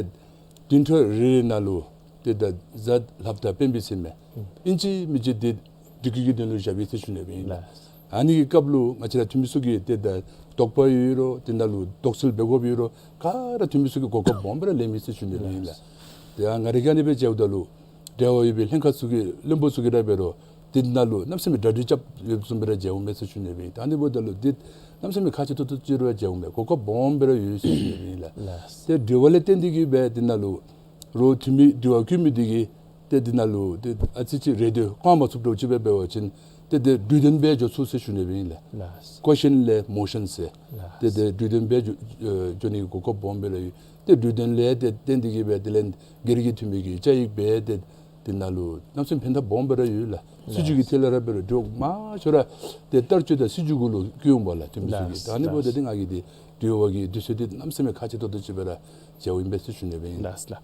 བདུན་ཕྲག་རེ་རེ་ནང་ལུ་ཏེ་ད་གཟའ་ལྷགཔ་དང་སྤེན་པ་ཟེར་མི་ཨིན་ཅི་མིན་ཅི་ཏེ་དྲི་བཀོད་ཀྱི་དོན་ལུ་བཞག་པས་ཟེར་ཞུ་ནི་སྦེ་ཨིན་ལགས། ལགས། ཨ་ནི་གི་སྐབས་ལུ་ང་བཅས་ར་འཐུས་མི་ཚུ་གིས་ཏེ་ད་དོགས་པ་ཡོད་རུང་ཏེ་ནཱ་ལུ་དོགས་སེལ་འབད་དགོཔ་ཡོད་རུང་ག་ར་འཐུས་མི་ཚུ་གིས་གོ་སྐབས་སྦོམ་སྦེ་ར་ལེན་མི་ཟེར་ཞུ་ནི་སྦེ་ཨིན་ལགས། ཏེ་ཡང་ང་ར་གིས་ཨ་ནི་སྦེ་མཇལཝ་ད་ལུ་འབྲེལ་བ་ཡོད་པའི་ལྷན་ཁག་ཚུ་གི་བློན་པོ་ཚུ་གིས་ར་འབད་རུང་ཏེ་ནཱ་ལུ་གནམ་མེད་ས་མེད་གྲ་སྒྲིག་རྐྱབ་ཡོདཔ་བཟུམ་སྦེ་ར་མཇལཝ་མས་ཟེར་ཞུ་ནི་སྦེ་ཨིན། ད་ཨ་ནི་འབདཝ་ད་ལུ་ཏེ་གནམ་མེད་ས་མེད་ཁག་ཆེ་ཏོག་ཏོ་ཅིག་ར་མཇལཝ་མས། གོ་སྐབས་སྦོམ་སྦེ་ར་ཡོད་ཟེར་ཞུ་ནི་སྦེ་ཨིན་ལགས། ལགས། ཏེ་དྲི་བ་ལས་བརྟེན་ཏེ་གིས་སྦེ་ཏེ་ནཱ་ལུ་རོགས་འཐུས་མི་དྲི་བ་བཀོད་མི་འདི་གིས་ཏེ་འདི་ནང་ལུ་ཏེ་ཨ་ཙི་ཅིག་རེ་འདོད་བསྐང་མ་ཚུགསཔ་འདྲཝ་ཅིག་སྦེ་འབད་བ་ཅིན་ཏེ་ཏེ་དྲི་དོན་སྦེ་འགྱོ་ཚུགས་ཟེར་ཞུ་ནི་སྦེ་ཨིན་ལགས། ལགས། ཀོ་ཤཱན་ལས་མོ་ཤཱན་ཟེར། ལགས། ཏེ་ཏེ་དྲི་དོན་སྦེ་འགྱོ་ཨེ་འགྱོ་ནི་གི་གོ་སྐབས་སྦོམ་སྦེ་ར་ཡོད། ཏེ་དྲི་དོན་ལས་ཏེ་བརྟེན་ཏེ་གིས་སྦེ་དེ་ལས་སྒེར་གྱི་འཐུས་མི་གི་བཅའ་ཡིག་སྦེ་ཏེ་འདི་ནང་ལུ་གནམ་མེད་ས་མེད་ཕན་ཐབས་སྦོམ་སྦེ་ར་ཡོད་ལགས། ལགས། སྲིད་བྱུས་ཀྱི་ཐད་ལས་ར་འབད་རུང་དྲི་བ་མང་ཤོས་ར་ཏེ་བསྟར་སྤྱོད་དང་སྲིད་བྱུས་གུ་ལུ་བཀོད་འོང་བས་ལགས། འཐུས་མི་ཚུ་གིས། ལགས། ད་ཨ་ནི་འབདཝ་ད་ལགས། ཏེ་ང་གིས་ཏེ་དྲི་བ་གི་དུས་ཚོད་འདི་གནམ་མེད་ས་མེད་ཁག་ཆེ་ཏོག་ཏོ་ཅིག་སྦེ་ར་མཇལཝ་ཨིན་པས་ཟེར་ཞུ་ནི་སྦེ་ཨིན། ལགས་ལགས།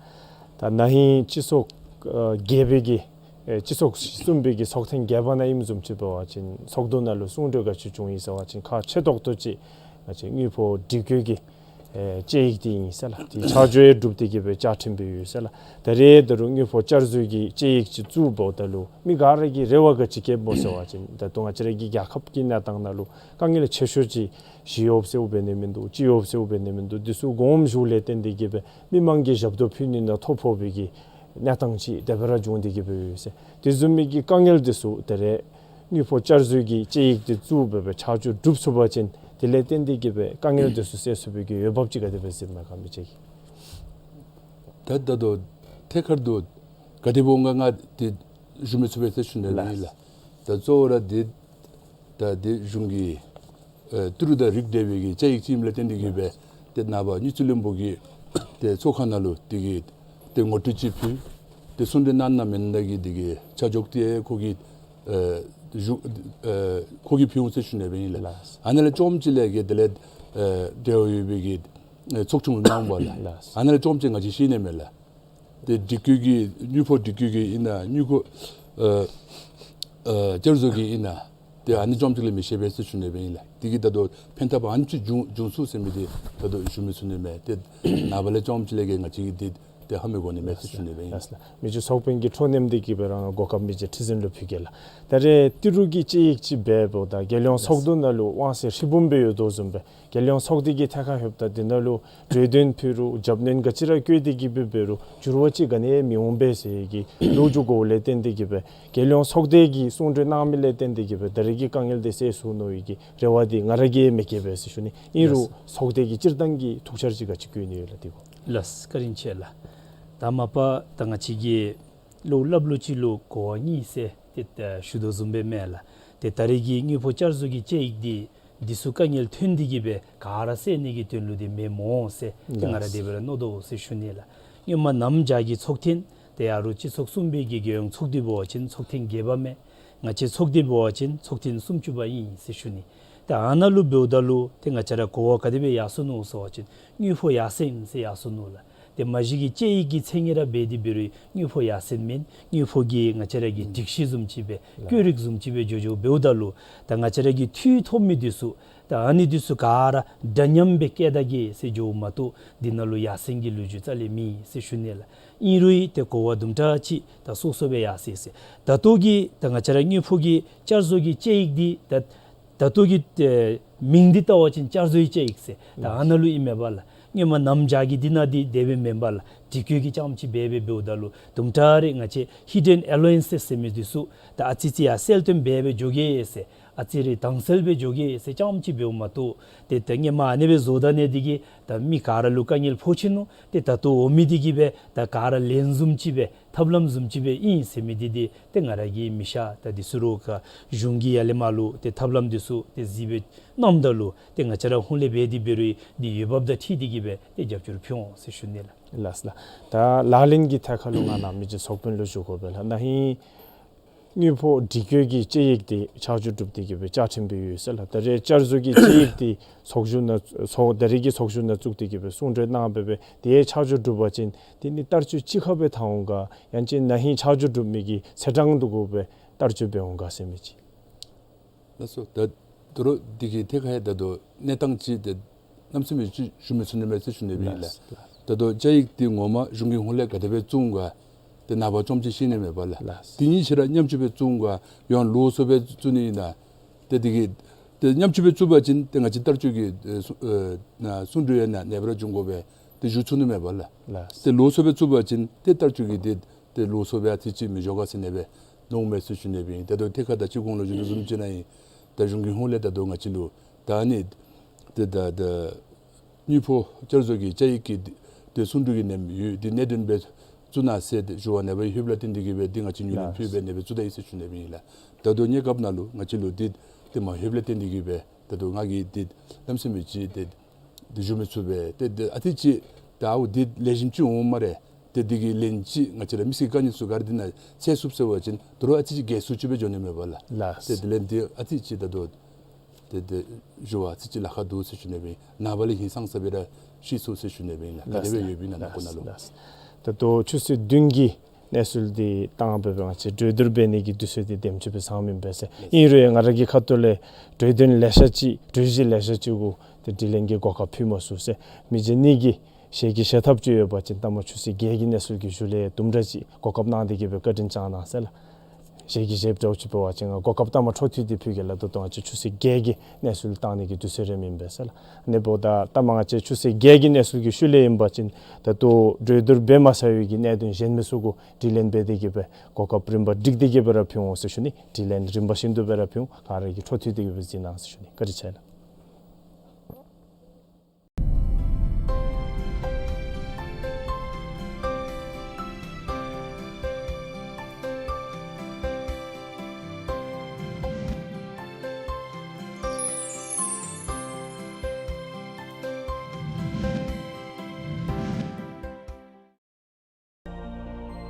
ད་ན་ཧིང་སྤྱི་ཚོགས་ཨ་བརྒྱད་པའི་གི་ཨེ་སྤྱི་ཚོགས་གསུམ་པའི་གི་ཚོགས་ཐེངས་བརྒྱད་པ་ནང་ཨིནམ་བཟུམ་ཅིག་འབད་བ་ཅིན་ཚོགས་འདུ་ནང་ལུ་གསུང་གྲོས་ག་ཅི་བྱུང་ཡི་ཟེར་བ་ཅིན་ཁག་ཆེ་ཏོག་ཏོ་ཅིག་ང་བཅས་དངུལ་ཕོགས་སྒྲིག་བཀོད་ཀྱི་ཨེ་དཔྱད་ཡིག་འདི་ཨིན་ཟེར་ལགས། དེ་ཆ་འཇོག་ཡང་གྲུབ་སྟེ་གིས་སྦེ་བཅའ་ཁྲིམས་སྦེ་ཡོད་ཟེར་ལགས། ད་རེས་ད་རུང་དངུལ་ཕོགས་བསྐྱར་བཟོ་གི་དཔྱད་ཡིག་ཅིག་བཙུགས་འབདཝ་ད་ལུ་མི་ག་ར་གིས་རེ་བ་ག་ཅི་བསྐྱེདཔ་སྨོ་ཟེར་བ་ཅིན་ད་ལྟོ་ང་བཅས་ར་གི་རྒྱལ་ཁབ་ཀྱི་གནས་སྟངས་ནང་ལུ་དཀའ་ངལ་ཆེ་ཤོས་ཅིག་ཞི་གཡོགཔ་ཟེརཝ་འབད་ནི་མིན་འདུག། སྤྱི་གཡོགཔ་ཟེརཝ་འབད་ནི་མིན་འདུག། འདི་ཚུ་དགོངསམ་ཞུཝ་ལས་བརྟེན་ཏེ་གིས་སྦེ་མི་མང་གིས་ཞབས་ཏོག་ཕུལ་ནི་ནང་ཐོ་ཕོག་པའི་གི་གནས་སྟངས་ཅིག་དེ་སྦེ་ར་བྱུང་སྟེ་གིས་སྦེ་ཡོད་ཟེར། དེ་བཟུམ་མའི་གི་དཀའ་ངལ་འདི་ཚུ་ད་རེས་དངུལ་ཕོགས་བསྐྱར་བཟོ་གི་དཔྱད་ཡིག་འདི་བཙུགས་སྦེ་སྦེ་ཆ་འཇོག་གྲུབ་ཚུགས་པ་ཅིན་དེ་ལས་བརྟེན་ཏེ་གིས་སྦེ་དཀའ་ངལ་འདི་ཚུ་སེལ་ཚུགས་པའི་གི་འོས་འབབ་ཅིག་ག་དེ་སྦེ་ཟེར་མས་ག་མི་ཅིག་གིས། ད་ད་ལྟོ་ཐད་ཀར་དུ་ག་དེ་སྦེ་འོང་ག་ང་འདི་ཞུ་མི་ཚུགས་པས་ཟེར་ཞུ་ནི་ཨིན་ལགས། ལགས། ད་གཙོ་བོ་ར་འདི་ད་འདི་གཞུང་གི་ཨེ་ཏི་རུ་དང་རིགས་འབྲེལ་བའི་གི་དཔྱད་ཡིག་ཅིག་ཨིནམ་ལས་བརྟེན་ཏེ་གིས་སྦེ་ཏེ་ནངས་པ་དངུལ་རྩིས་བློན་པོ་གིས་ཏེ་ཚོགས་ཁང་ནང་ལུ་དེ་གི་ཏེ་ངོ་སྤྲོད་ཅིག་ཕུལ། ཏེ་གསུང་གྲོས་གནང་གནངམ་ད་གི་དེ་གི་ཆ་འཇོག་འདི་ཁོ་གིས་ཨེ་ཞུ་ཨེ་ཁོ་གིས་ཕུལ་འོང་ཟེར་ཞུ་ནི་སྦེ་ཨིན་ལགས། ལགས། ཨ་ནཱ་ལས་རྐྱངམ་ཅིག་ལས་གི་དེ་ལས་ཨེ་འབྲེལ་བ་ཡོད་པའི་གི་ཨེ་ཚོགས་ཆུང་གནང་བ་ལགས། ལགས། ཨ་ནཱ་ལས་རྐྱངམ་ཅིག་ང་བཅས་ཤེས་ནི་མས་ལགས། ཏེ་སྒྲིག་བཀོད་ཀྱི་དངུལ་ཕོགས་སྒྲིག་བཀོད་ཀྱི་ཨིན་ན་དངུལ་ཕོགས་ཨེ་ཨེ་བསྐྱར་བཟོ་གི་ཨིན་ན་ཏེ་ཨ་ནི་རྐྱངམ་ཅིག་ལས་མི་ཤེས་པས་ཟེར་ཞུ་ནི་སྦེ་ཨིན་ལགས། དེ་གིས་ད་ལྟོ་ཕན་ཐབས་ཨ་ནི་ཅིག་བྱུང་བྱུང་ཚུགས་ཟེར་མི་འདི་ད་ལྟོ་ཞུ་མི་ཚུགས་ནི་མས། ཏེ་ནངས་པ་ལས་རྐྱངམ་ཅིག་ལས་གི་ང་བཅས་ཀྱིས་འདི་ ཏེ་ཧ་མི་གོ་ནི་མས་ཟེར་ཞུ་ནི་སྦེ་ཨིན། ལགས་ལགས། མི་རྗེ་ཚོགས་དཔོན་གྱིས་འཕྲོ་མཉམ་སྟེ་གི་སྦེ་རང་གོ་སྐབས་མི་རྗེ་ཁྲི་འཛིན་ལུ་ཕུལ་གེ་ལགས། ད་རེས་ཏི་རུ་གི་དཔྱད་ཡིག་ཅིག་འབད་འབདཝ་ད་རྒྱལ་ཡོངས་ཚོགས་འདུ་ནང་ལུ་དབང་ཚད་ཧྲིལ་བུམ་སྦེ་ཡོད་དོ་བཟུམ་སྦེ་རྒྱལ་ཡོངས་ཚོགས་སྡེ་གི་ཐད་ཁར་ལྷོདཔ་ད་འདི་ནང་ལུ་གྲོས་འདོན་ཕུལ་རུང་རྒྱབ་སྣོན་ག་ཅི་ར་བཀོད་དེ་གི་སྦེ་འབད་རུང་འགྱུར་བ་ཅིག་ག་ནི་ཡང་མི་འོང་པས་ཟེར་གྱི་ལོ་རྒྱུས་གོ་བ་ལས་བརྟེན་ཏེ་གི་སྦེ་རྒྱལ་ཡོངས་ཚོགས་སྡེ་གིས་གསུང་གྲོས་གནང་མི་ལས་བརྟེན་ཏེ་གི་སྦེ་ད་རེས་ཀྱི་དཀའ་ངལ་འདི་སེལ་ཚུགས་ནི་ཡོད་པའི་གི་རེ་བ་འདི་ང་ར་གིས་མི་བསྐྱེད་པས་ཟེར་ཞུ་ནི། ཨིན་རུང་ལགས། ཚོགས་སྡེ་གིས་སྤྱིར་བཏང་གི་ཐུགས་འཆར་ཅིག་ག་ཅི་བཀོད་ནི་ཡོད་ལགས་འདི་གོ། ལགས། བཀའ་དྲིན་ཆེ་ལགས། ད་མ་པ་ད་ང་བཅས་ཀྱིས་ལོག་སླབ་ལུགས་ཅིག་ལུ་གོ་བ་གཉིས་ཟེར་ཏེ་ད་ཞུ་དོ་བཟུམ་སྦེ་མས་ལགས། ཏེ་ད་རེས་ཀྱི་དངུལ་ཕོགས་བསྐྱར་བཟོ་གི་དཔྱད་ཡིག་འདི་འདི་ཚུ་དཀའ་ངལ་ཐོན་ཏེ་གི་སྦེ་ག་ར་སེལ་ནི་གི་དོན་ལུ་འདི་མེན་མོ་ཟེར་ཏེ་ང་ར་ལགས། དེ་སྦེ་ར་མནོ་དོ་ཟེར་ཞུ་ནི་ལགས། སྔོན་མ་གནམ་བྱཱར་གྱི་ཚོགས་ཐེངས་ཏེ་ཡར་རུ་སྤྱི་ཚོགས་གསུམ་པའི་གི་རྒྱལ་ཡོངས་ཚོགས་འདུ་འབད་བ་ཅིན་ཚོགས་ཐེངས་བརྒྱད་པ་མས། ང་བཅས་ཚོགས་འདུ་འབད་བ་ཅིན་ཚོགས་ཐེངས་སུམ་ཅུ་པ་ཨིན་ཟེར་ཞུ་ནི། ཏེ་ཨ་ནཱ་ལུ་འབདཝ་ད་ལུ་ཏེ་ང་བཅས་ར་གོ་བ་ག་དེ་སྦེ་ཡར་སོ་ནུག་ཟེར་བ་ཅིན་དངུལ་ཕོགས་ཡར་སེང་ཟེར་ཡར་སོ་ནུག་ལགས། ཏེ་མ་གཞི་གི་དཔྱད་ཡིག་གི་མཚན་ཉིད་ར་འབད་དེ་འབད་རུང་དངུལ་ཕོགས་ཡར་སེང་མེན། དངུལ་ཕོགས་ཀྱི་ང་བཅས་ར་གི་སྒྲིག་གཞི་བཟུམ་ཅིག་སྦེ་ལགས། བཀོད་རིས་བཟུམ་ཅིག་སྦེ་འགྱོ་འགྱོཝ་འབདཝ་ད་ལུ་ད་ང་བཅས་ར་གི་འཐུས་ཐོབ་མི་འདི་ཚུ་ད་ཨ་ནི་འདི་ཚུ་ག་ར་འདྲ་མཉམ་སྦེ་བཀལ་ད་གེ་ཟེར་འགྱོཝ་མ་གཏོགས་འདི་ནང་ལུ་ཡར་སེང་གི་ལོ་རྒྱུས་རྩ་ལས་མེད་ཟེར་ཞུ་ནི་ལགས། ཨིན་རུང་ཏེ་གོ་བ་དུམ་གྲ་ཅིག་ད་སོ་སོ་སྦེ་ཡར་སེང་ཟེར། ད་ལྟོ་གི་ད་ང་བཅས་ར་དངུལ་ཕོགས་ཀྱི་བསྐྱར་བཟོ་གི་དཔྱད་ཡིག་འདི་ད་ད་ལྟོ་གི་ཨེ་མིང་འདི་བལྟ་བ་ཅིན་བསྐྱར་བཟོའི་དཔྱད་ཡིག་ཟེར་ད་ཨ་ནཱ་ལུ་ཨིན་མས་པ་ལགས། སྔོན་མ་གནམ་བྱཱར་གྱི་འདི་ནང་འདི་དེ་སྦེ་མེན་པ་ལགས། དེ་གི་རྐྱངམ་ཅིག་འབད་འབད་འབདཝ་ད་ལུ་དུམ་གྲ་རེ་ང་བཅས་hidden allowances ཟེར་མི་འདི་ཚུ་ད་ཨ་ཙི་ཅིག་ཡར་སེལ་སྟོན་འབད་འབད་འགྱོ་གེ་ཟེར་ཨ་ཙི་རེ་དྭངས་གསལ་སྦེ་འགྱོ་གེ་ཟེར་རྐྱངམ་ཅིག་འབདཝ་མ་གཏོགས་ཏེ་ད་སྔོན་མ་ཨ་ནི་སྦེ་བཟོ་ད་ནི་འདི་གིས་ད་མི་ག་ར་ལུ་དཀའ་ངལ་ཕོག་ཅི་ནུག། ཏེ་ད་ལྟོ་འོང་མི་འདི་གིས་སྦེ་ད་ག་ར་ལན་བཟུམ་ཅིག་སྦེ་ཐབས་ལམ་བཟུམ་ཅིག་སྦེ་ཨིན་ཟེར་མི་འདི་འདི་ཏེ་ང་ར་གིས་མི་ཤེས། ད་འདི་ཚུ་རོགས་ཁ་གཞུང་གིས་ཡར་ལས་མར་ལུ་ཏེ་ཐབས་ལམ་འདི་ཚུ་ཏེ་གཟིགས་སྦེ་གནངམ་ད་ལུ་ཏེ་ང་བཅས་ར་ཧོངས་ལས་འབད་དེ་འབད་རུང་འདི་འོས་འབབ་དང་འཁྲིལ་ཏེ་གི་སྦེ་ཏེ་རྒྱབ་སྐྱོར་ཕུལ་འོང་ཟེར་ཞུ་ནི་ལགས། ལགས་ལགས། ད་ལག་ལེན་གྱི་ཐད་ཁར་ལུ་ང་ནཱ་མི་རྗེ་ཚོགས་དཔོན་ལུ་ཞུ་དགོ་པས་ལགས། ན་ཧིང་དངུལ་ཕོགས་སྒྲིག་བཀོད་ཀྱི་དཔྱད་ཡིག་འདི་ཆ་འཇོག་གྲུབ་སྟེ་གི་སྦེ་བཅའ་ཁྲིམས་སྦེ་ཡོད་ཟེར་ལགས། ད་རེས་བསྐྱར་བཟོ་གི་དཔྱད་ཡིག་འདི་ཚོགས་བཞུགས་ནང་ཚོགས་ད་རེས་ཀྱི་ཚོགས་བཞུགས་ནང་བཙུགས་ཏེ་གི་སྦེ་གསུང་གྲོས་གནང་སྦེ་སྦེ་དེ་ཆ་འཇོག་གྲུབ་པ་ཅིན་དེ་ནི་བསྟར་སྤྱོད་གཅིག་ཁར་སྦེ་འཐབ་འོང་ག་ཡང་ཅིན་ན་ཧིང་ཆ་འཇོག་གྲུབ་མི་གི་ཚེས་གྲངས་འདི་གུ་སྦེ་བསྟར་སྤྱོད་འབད་འོང་ག་ཟེར་མི་ཅིག། ལགས་སོ། ད་དོ་རུང་འདི་གི་ཐད་ཁར་ཡང་ད་ལྟོ་གནས་སྟངས་ཅིག་ཏེ་གནམ་མེད་ས་མེད་ཅིག་ཞུ་མི་ཚུགས་ནི་མས་ཟེར་ཞུ་ནི་སྦེ་ཨིན་ལགས། ལགས། ད་ལྟོ་བཅའ་ཡིག་འདི་ངོ་མ་གཞུང་གི་ཧོངས་ལས་ག་དེ་སྦེ་བཙུགས་འོང་ག་ཏེ་ནངས་པ་རྩོམ་ཅིག་ཤེས་ནི་མས་པ་ལགས། ལགས། དེ་གཉིས་ཆ་ར་མཉམ་གཅིག་སྦེ་བཙུགས་འོང་ག་ཡང་ལོགས་སུ་སྦེ་བཙུགས་ནི་ཨིན་ན། ཏེ་འདི་གིས་ཏེ་མཉམ་གཅིག་སྦེ་བཙུགས་པ་ཅིན་ཏེ་ང་བཅས་བསྟར་སྤྱོད་ཀྱི་ཨེ་གསུང་ཨེ་ན་གསུང་གྲོས་ཡང་ན་ནེ་བར་འབྱུང་དགོ་པས། ཏེ་ཞུ་ཚུགས་ནི་མས་པ་ལགས། ལགས། ཏེ་ལོགས་སུ་སྦེ་བཙུགས་པ་ཅིན་ཏེ་བསྟར་སྤྱོད་ཀྱི་ཏེ་ཏེ་ལོགས་སུ་སྦེ་ཨ་ཙི་ཅིག་མི་འགྱོ་ག་ཟེར་ནི་སྦེ་མནོཝ་མས་ཟེར་ཞུ་ནི་སྦེ་ཨིན། ད་ལྟོ་ཐད་ཁར་ད་ཅི་གོང་ལུ་ཞུ་དོ་བཟུམ་ཅིག་ནང་ཨིན། ད་གཞུང་གི་ཧོངས་ལས་ད་ལྟོ་ང་བཅས་ལུ་ད་ཨ་ནི་ཏེ་ད་ད་དངུལ་ཕོགས་བསྐྱར་བཟོ་གི་བཅའ་ཡིག་གི་ཏེ་གསུང་གྲོས་ཀྱི་ནེམ་ཡོད་འདི་གནད་དོན་སྦེ་བཙུགས་གནང་ཟེར་ཏེ་ཞུ་བ་ནེ་བར་ལྷོདཔ་ལས་བརྟེན་ཏེ་གི་སྦེ་འདི་ང་བཅས་ཉུ་ལིང་ཕུལ་སྦེ་ནེ་བར་བཙུགས་ད་ཡི་ཟེར་ཞུ་ནི་སྦེ་ཨིན་ལགས། ད་ལྟོ་གནས་སྐབས་ནང་ལུ་ང་བཅས་ལུ་འདི་ཏེ་མ་ལྷོདཔ་ལས་བརྟེན་ཏེ་གི་སྦེ་ད་ལྟོ་ང་གིས་འདི་གནམ་མེད་ས་མེད་ཅིག་ཏེ་འདི་ཞུ་མི་ཚུགས་པས། ཏེ་འདི་ཨ་ཙི་ཅིག་ད་ཨའུ་འདི་ལེགས་ཤོམ་ཅིག་འོང་སྨ་རེ། ཏེ་འདི་གི་ལན་ཅིག་ང་བཅས་ར་མི་སེར་གྱི་དཀའ་ངལ་ཚུ་ག་ར་འདི་ནང་སེལ་ཚུགས་ཟེར་བ་ཅིན་དོ་རུང་ཨ་ཙི་ཅིག་གལ་སྲིད་ཅིག་སྦེ་འགྱོ་ནི་མས་པ་ལགས། ལགས། ཏེ་འདི་ལན་འདི་ཨ་ཙི་ཅིག་ད་ལྟོ་ཏེ་ཏེ་ཞུ་བ་ཨ་ཙི་ཅིག་ལཱ་ཁག་འདུག་ཟེར་ཞུ་ནི་སྦེ་ཨིན། ནངས་པ་ལས་ཧིང་སངས་ས་སྦེ་ར་ཤེས་ཚུགས་ཟེར་ཞུ་ནི་སྦེ་ཨིན་ལགས། ག་དེ་སྦེ་ཡོདཔ་ཨིན་ན་ནང་ཁུལ་ནང་ལུ། ལགས། ད་ལྟོ་ཆུ་ཚོད་བདུན་གྱི་གནས་ཚུལ་འདི་བཏང་སྦེ་སྦེ་ང་བཅས་གྲོས་བསྡུར་འབད་ནི་གི་དུས་ཚོད་འདི་དེམ་ཅིག་སྦེ་ཚང་མི་ཨིན་པས་ཟེར། ཨིན་རུང་ཡང་ང་ར་གི་ཁ་ཐུག་ལས་གྲོས་དོན་ལེ་ཤ་ཅིག་གྲོས་གཞི་ལེ་ཤ་ཅིག་གུ་ཏེ་དྲི་ལན་གྱི་གོ་སྐབས་ཕུལ་མ་ཚུགས་ཟེར། མི་རྗེ་གཉིས་ཀྱིས་ཞལ་གྱིས་བཞེས་ཐབས་ཅིག་ཡོད་པ་ཅིན་ལྟ་མ་ཆུ་ཚོད་བརྒྱད་ཀྱི་གནས་ཚུལ་གྱི་ཤུལ་ལས་དུམ་གྲ་ཅིག་གོ་སྐབས་གནང་སྟེ་གི་སྦེ་བཀའ་དྲིན་བསྐྱང་གནང་ཟེར་ལགས། ཞལ་གྱིས་བཞེསཔ་འདྲཝ་ཅིག་འབད་བ་ཅིན་ང་གོ་སྐབས་ལྟ་མ་འཕྲོ་མཐུད་དེ་ཕུལ་གེ་ལགས། ད་ལྟོ་ང་བཅས་ཆུ་ཚོད་བརྒྱད་ཀྱི་གནས་ཚུལ་བཏང་ནི་གི་དུས་ཚོད་རནམ་ཨིན་པས་ཟེར་ལགས། ཨ་ནི་འབདཝ་ད་ལྟ་མ་ང་བཅས་ཆུ་ཚོད་བརྒྱད་ཀྱི་གནས་ཚུལ་གྱི་ཤུལ་ལས་ཨིན་པ་ཅིན་ད་ལྟོ་གྲོས་བསྡུར་འབད་མ་ཚར་བའི་གི་གནད་དོན་གཞན་མི་ཚུ་གུ་དྲི་ལན་འབད་དེ་གི་སྦེ་གོ་སྐབས་རིམ་པ་སྒྲིག་སྟེ་གི་སྦེ་ར་ཕུལ་འོང་ཟེར་ཞུ་ནི། དྲི་ལན་རིམ་པ་བཞིན་དུ་སྦེ་ར་ཕུལ་འོང་། ག་ར་གིས་འཕྲོ་མཐུད་དེ་གི་སྦེ་གཟིགས་གནང་ཟེར་ཞུ་ནི། བཀའ་དྲིན་ཆེ་ལགས།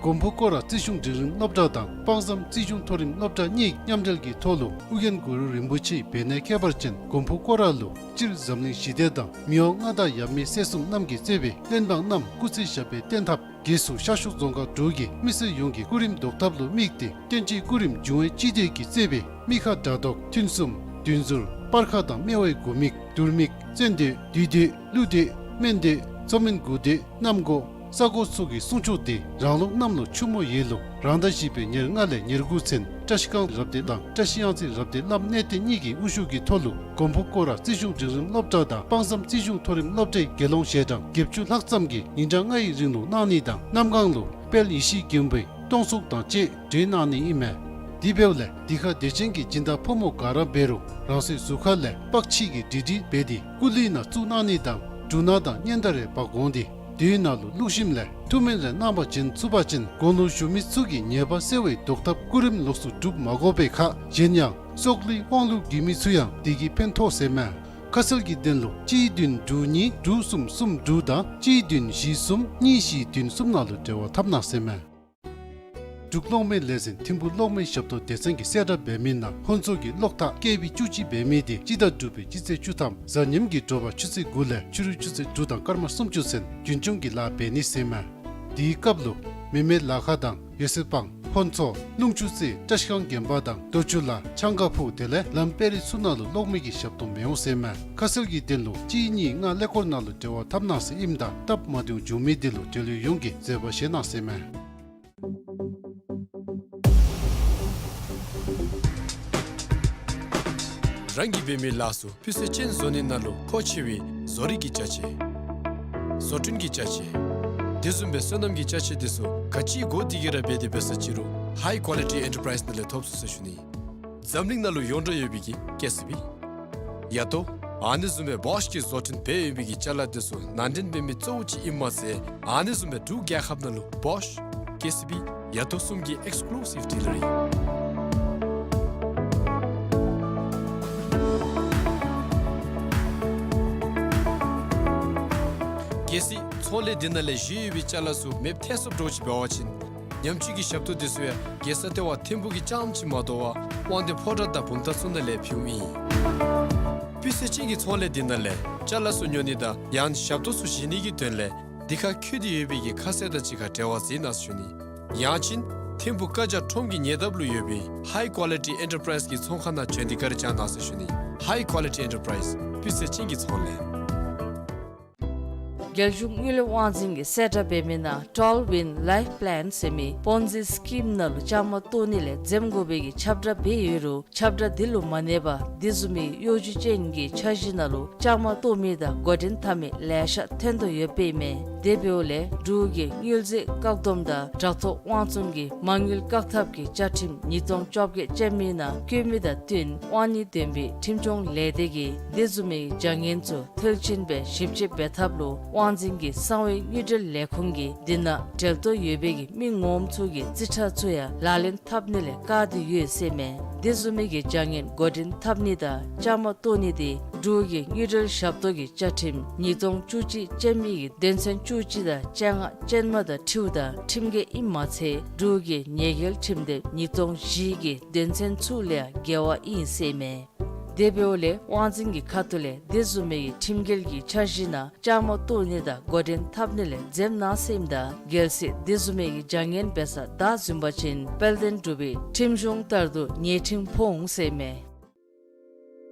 མགོན་པོ་སྐོར་ར་རྩིས་གཞུང་སྒྲིག་རིམ་སློབ་གྲྭ་དང་དཔག་བསམ་རྩིས་གཞུང་མཐོ་རིམ་སློབ་གྲྭ་གཉིས་མཉམ་འབྲེལ་གྱི་ཐོག་ལུ་ཨོ་རྒྱན་གུ་རུ་རིན་པོ་ཆེའི་བེ་ནེ་ཁྱད་པར་ཅན་མགོན་པོ་སྐོར་ར་ལུ་སྤྱིར་འཛམ་གླིང་ཞི་བདེ་དང་མི་དབང་མངའ་བདག་ཡབ་མེས་སྲས་གསུམ་རྣམས་ཀྱིས་གཙོས་པའི་བློན་འབངས་རྣམས་སྐུ་ཚེ་ཞབས་པད་བརྟན་ཐབས། རྒྱལ་སྲུང་ཤར་ཕྱོགས་རྫོང་ཁག་དྲུག་གི་མི་སེར་ཡོངས་ཀྱི་སྐུ་རིམ་བཟློག་ཐབས་ལུ་དམིགས་ཏེ་བསྟན་སྤྱིའི་སྐུ་རིམ་འབྱུང་བའི་སྤྱི་སྡེ་གིས་གཙོས་པའི་དམིགས་ཁ་དགྲ་བཟློག་མཐུན་གསུམ་བདུན་ཟུར་སྤར་ཁ་དང་སྨེ་བའི་དགུ་དམིགས་དུར་དམིགས་བཙན་སྡོད་བདུད་སྡོད་ཀླུ་སྡོད་སྨན་སྡོད་མཚོ་སྨན་དགུ་སྡོད་གནམ་སྒོ་ ས་གོ་ཚུ་གི་སྲུང་སྐྱོབ་འདི་རང་ལུགས་གནམ་ལོ་ཆུ་མོ་ཡོས་ལུ་རང་ཟླ་བཞི་པའི་ཉེར་ལྔ་ལས་ཉེར་དགུ་ཚུན་བཀྲ་ཤིས་སྒང་རབ་སྡེ་དང་བཀྲ་ཤིས་གཡང་རྩེ་རབ་སྡེ་བླམ་གནས་བརྟན་གཉིས་ཀྱི་དབུ་བཞུགས་ཀྱི་ཐོག་ལུ་མགོན་པོ་སྐུ་རབ་རྩིས་གཞུང་འབྲིང་རིམ་སློབ་གྲྭ་དང་དཔག་བསམ་རྩིས་གཞུང་མཐོ་རིམ་སློབ་གྲྭའི་དགེ་སློང་ཞལ་གྲངས་བརྒྱད་ཅུ་ལྷག་ཙམ་གྱིས་ཉིན་གྲངས་ལྔ་ཡི་རིང་ལུ་གནང་ནི་དང་གནམ་གང་ལུ་དཔལ་ཡེ་ཤེས་མགོན་པོའི་སྟོང་ཚོགས་དང་བཅས་སྒྲོལ་གནང་ནི་ཨིན་མས། དེ་འབདཝ་ལས་འདི་ཁར་དད་ཅན་གྱི་སྦྱིན་བདག་ཕོ་མོ་ག་ར་འབད་རུང་རང་སོའི་གཟུགས་ཁ་ལས་པགས་ཕྱིས་ཀྱི་བྲིས་བྲིས་འབད་དེ་སྐུ་གླུད་ནང་བཙུགས་གནང་ནི་དང་འབྲུ་སྣ་དང་སྙན་དར་རེ་འབག་འོང་སྟེ་དེའི་ནང་ལུ་བླུགས་ཞིནམ་ལས་ཐུགས་སྨོན་རེ་གནང་བ་བྱིན་ཚུགས་པ་ཅིན་དགུང་ལོ་གཞོན་མི་ཚུ་གི་ཉེས་པ་སེལ་བའི་བཟློག་ཐབས་སྐུ་རིམ་ལོགས་སུ་སྒྲུབ་མ་དགོ་པའི་ཁར་གཞན་ཡང་སྲོག་བླུའི་དབང་ལུ་རྒུད་མི་ཚུ་ཡང་དེ་གིས་ཕན་ཐོགས་ཟེར་མས། ཁ་གསལ་གྱི་དོན་ལུ་གཅིག་བདུན་དྲུག་གཉིས་དྲུག་གསུམ་གསུམ་དྲུག་དང་གཅིག་བདུན་བཞི་གསུམ་གཉིས་བཞི་བདུན་གསུམ་ནང་ལུ་འབྲེལ་བ་འཐབ་གནང་ཟེར་མས། འབྲུག་གློག་མེ་ལས་འཛིན་ཐིམ་ཕུག་གློག་མེ་ཞབས་ཏོག་སྡེ་ཚན་གྱིས་གསལ་བསྒྲགས་འབད་མི་ནང་ཧོན་ཚོ་གི་གློག་ཐག་ཀེ་ཝི་བཅུ་གཅིག་འབད་མི་དེ་སྤྱི་ཟླ་དྲུག་པའི་སྤྱི་ཚེས་བཅུ་ཐམ་གཟའ་ཉིམ་གྱི་དྲོ་པ་ཆུ་ཚོད་དགུ་ལས་ཕྱི་རུ་ཆུ་ཚོད་དྲུག་དང་སྐར་མ་སུམ་ཅུ་ཚུན་རྒྱུན་སྐྱོང་གི་ལཱ་འབད་ནི་ཟེར་མས། དེའི་སྐབས་ལུ་མེ་མེ་ལ་ཁ་དང་ཡོ་སེ་སྤང་ཧོན་ཚོ་ཀླུང་ཆུ་རྩེ་བཀྲ་ཤིས་སྒང་དགོན་པ་དང་རྡོ་ཆུ་ལ་ཆང་ཀ་ཕུག་དེ་ལས་ལམ་དཔལ་རི་ཚུ་ནང་ལུ་གློག་མེ་གི་ཞབས་ཏོག་མི་འོང་ཟེར་མས། ཁ་གསལ་གྱི་དོན་ལུ་གཅིག་གཉིས་ལྔ་ཀླད་ཀོར་ནང་ལུ་འབྲེལ་བ་འཐབ་གནང་ཟེར་ཨིནམ་ད་སྟབས་མ་བདེཝ་བྱུང་མི་དེ་ལུ་འབྲེལ་ཡོད་ཡོངས་ཀྱིས་བཟོད་པ་བཞེས་གནང་ཟེར་མས། རང་གིས་འབད་མི་ལཱ་ཚུ་སྤུས་ཚད་ཅན་བཟོ་ནི་ནང་ལུ་མཁོ་ཆེ་བའི་བཟོ་རིག་གི་ཅ་ཆས། བཟོ་སྐྲུན་གྱི་ཅ་ཆས། དེ་བཟུམ་སྦེ་སོ་ནམ་གྱི་ཅ་ཆས་དེ་ཚུ་ག་ཅི་དགོ་དེ་གི་ར་འབད་དེ་འབད་ས་ཅི་རུང་ཧའི་ཀོ་ལི་ཊི་ཨེན་ཊར་པ་རའིསི་ནང་ལས་ཐོབ་ཚུགས་ཟེར་ཞུ་ནི། འཛམ་གླིང་ནང་ལུ་ཡོངས་གྲགས་ཡོད་པའི་གི་ཀེ་སི་བི། ཡ་ཏོ། ཨ་ནི་བཟུམ་སྦེ་བོཤ་གིས་བཟོ་སྐྲུན་འབད་ཡོད་པའི་གི་ཅ་ལ་དེ་ཚུ་ནང་འདྲེན་འབད་མི་གཙོ་བོ་ཅིག་ཨིནམ་མ་ཚད་ཨ་ནི་བཟུམ་སྦེ་འབྲུག་རྒྱལ་ཁབ་ནང་ལུ་བོཤ་ཀེ་སི་བི་ཡ་ཏོ་གསུམ་གྱི་ཨེགསི་ཀུ་ལུ་སིབ་ཌི་ལི་ཝ་རི། གལ་སྲིད་ཚོང་ལས་འདི་ནང་ལས་བཞེས་ཡོད་པའི་ཅ་ལ་ཚུ་མེདཔ་ཐལ་སོངམ་འདྲཝ་ཅིག་འབད་བ་ཅིན་ཉམས་བཅོས་ཀྱི་ཞབས་ཏོག་དེ་ཚུ་ཡང་རྒྱལ་ས་ལྟེ་བ་ཐིམ་ཕུག་གི་རྐྱངམ་ཅིག་མ་དོ་བར་དབང་འདུས་ཕོ་བྲང་དང་བུམ་ཐང་ཚུ་ནང་ལས་ཕུལཝ་ཨིན། སྤུས་ཚད་ཅན་གྱི་ཚོང་ལས་འདི་ནང་ལས་ཅ་ལ་ཚུ་ཉོ་ནི་དང་ཡང་ཞབས་ཏོག་ཚུ་བཞེས་ནི་གི་དོན་ལས་འདི་ཁར་བཀོད་དེ་ཡོད་པའི་གི་ཁ་གསལ་དང་གཅིག་ཁར་འབྲེལ་བ་འཛིན་གནང་ཟེར་ཞུ་ནི། ཡང་ཅིན་ཐིམ་ཕུག་བཀའ་རྒྱ་ཁྲོམ་གྱི་ཉེ་འདབས་ལུ་ཡོད་པའི་ཧའི་ཀོ་ལི་ཊི་ཨེན་ཊར་པ་རའིསི་གི་ཚོང་ཁང་ནང་བྱོན་ཏེ་བཀའ་དྲིན་བསྐྱང་གནང་ཟེར་ཞུ་ནི། ཧའི་ཀོ་ལི་ཊི་ཨེན་ཊར་པ་རའིསི་སྤུས་ཚད་ཅན་གྱི་ཚོང་ལས། རྒྱལ་གཞུང་དངུལ་ལས་དབང་འཛིན་གྱིས་གསལ་བསྒྲགས་འབད་མི་ནང་ཊཱོལ་ཝིན་ལའིཕ་པི་ལཱན་ཟེར་མི་པོན་ཛི་སི་ཀིམ་ནང་ལུ་བཅའ་མར་གཏོགས་ནི་ལས་འཛེམ་དགོ་པའི་གི་ཁྱབ་བསྒྲགས་འབད་ཡོད་རུང་ཁྱབ་བསྒྲགས་འདི་ལུ་མ་གནས་པར་དེ་བཟུམ་མའི་གཡོ་སྒྱུ་ཅན་གྱི་འཆར་གཞི་ནང་ལུ་བཅའ་མར་གཏོགས་མི་དང་འགོ་འདྲེན་འཐབ་མི་ལེ་ཤ་ཐོན་དོ་ཡོདཔ་ཨིན་མས། དེ་འབདཝ་ལས་འབྲུག་གི་དངུལ་རྩིས་བཀག་སྡོམ་དང་དྲ་ཐོག་དབང་བཙོང་གི་མ་དངུལ་བཀག་ཐབས་ཀྱི་བཅའ་ཁྲིམས་ཉིས་སྟོང་བཅོ་བརྒྱད་ཅན་མའི་ནང་བཀོད་མི་དང་བསྟུན་དབང་གཉེར་ལྡན་པའི་ཁྲིམས་སྐྱོང་ལས་སྡེ་གིས་དེ་བཟུམ་མའི་བྱ་ངན་ཚུ་མཐིལ་ཕྱིན་སྦེ་ཞིབ་དཔྱད་འབད་ཐབས་ལུ་དབང་འཛིན་གྱི་གསང་བའི་དངུལ་འབྲེལ་ལས་ཁུངས་ཀྱིས་འདི་ནང་འབྲེལ་གཏོགས་ཡོད་པའི་གི་མི་ངོམ་ཚུ་གི་རྩིས་ཁྲ་ཚུ་ཡང་ལག་ལེན་འཐབ་ནི་ལས་བཀག་སྟེ་ཡོད་ཟེར་མས། དེ་བཟུམ་མའི་གི་བྱ་ངན་འགོ་འདྲེན་འཐབ་ནི་དང་བཅའ་མར་གཏོགས་ནི་དེ་འབྲུག་གི་དངུལ་འབྲེལ་ཞབས་ཏོག་གི་བཅའ་ཁྲིམས་ཉིས་སྟོང་བཅུ་གཅིག་ཅན་མའི་གི་དོན་ཚན་བཅུ་གཅིག་དང་བཅོ་ལྔ་ཅན་མ་དང་འཁྲིལཝ་ད་ཁྲིམས་འགལ་ཨིནམ་མ་ཚད་འབྲུག་གི་ཉེས་འགེལ་ཁྲིམས་དེབ་ཉིས་སྟོང་བཞི་གི་དོན་ཚན་ཚུ་ལས་ཡང་འགལ་བ་ཨིན་ཟེར་མས། དེ་འབདཝ་ལས་དབང་འཛིན་གྱི་ཁ་ཐུག་ལས་དེ་བཟུམ་མའི་གི་ཁྲིམས་འགལ་གྱི་འཆར་གཞི་ནང་བཅའ་མར་གཏོགས་ནི་དང་འགོ་འདྲེན་འཐབ་ནི་ལས་འཛེམ་གནང་ཟེར་ཨིནམ་ད་གལ་སྲིད་དེ་བཟུམ་མའི་གི་བྱ་ངན་འབད་ས་བདའ་ཟུན་པ་ཅིན་དཔལ་ལྡན་འབྲུག་པའི་ཁྲིམས་གཞུང་ལྟར་དུ་ཉེས་ཁྲིམས་ཕོག་འོང་ཟེར་མས།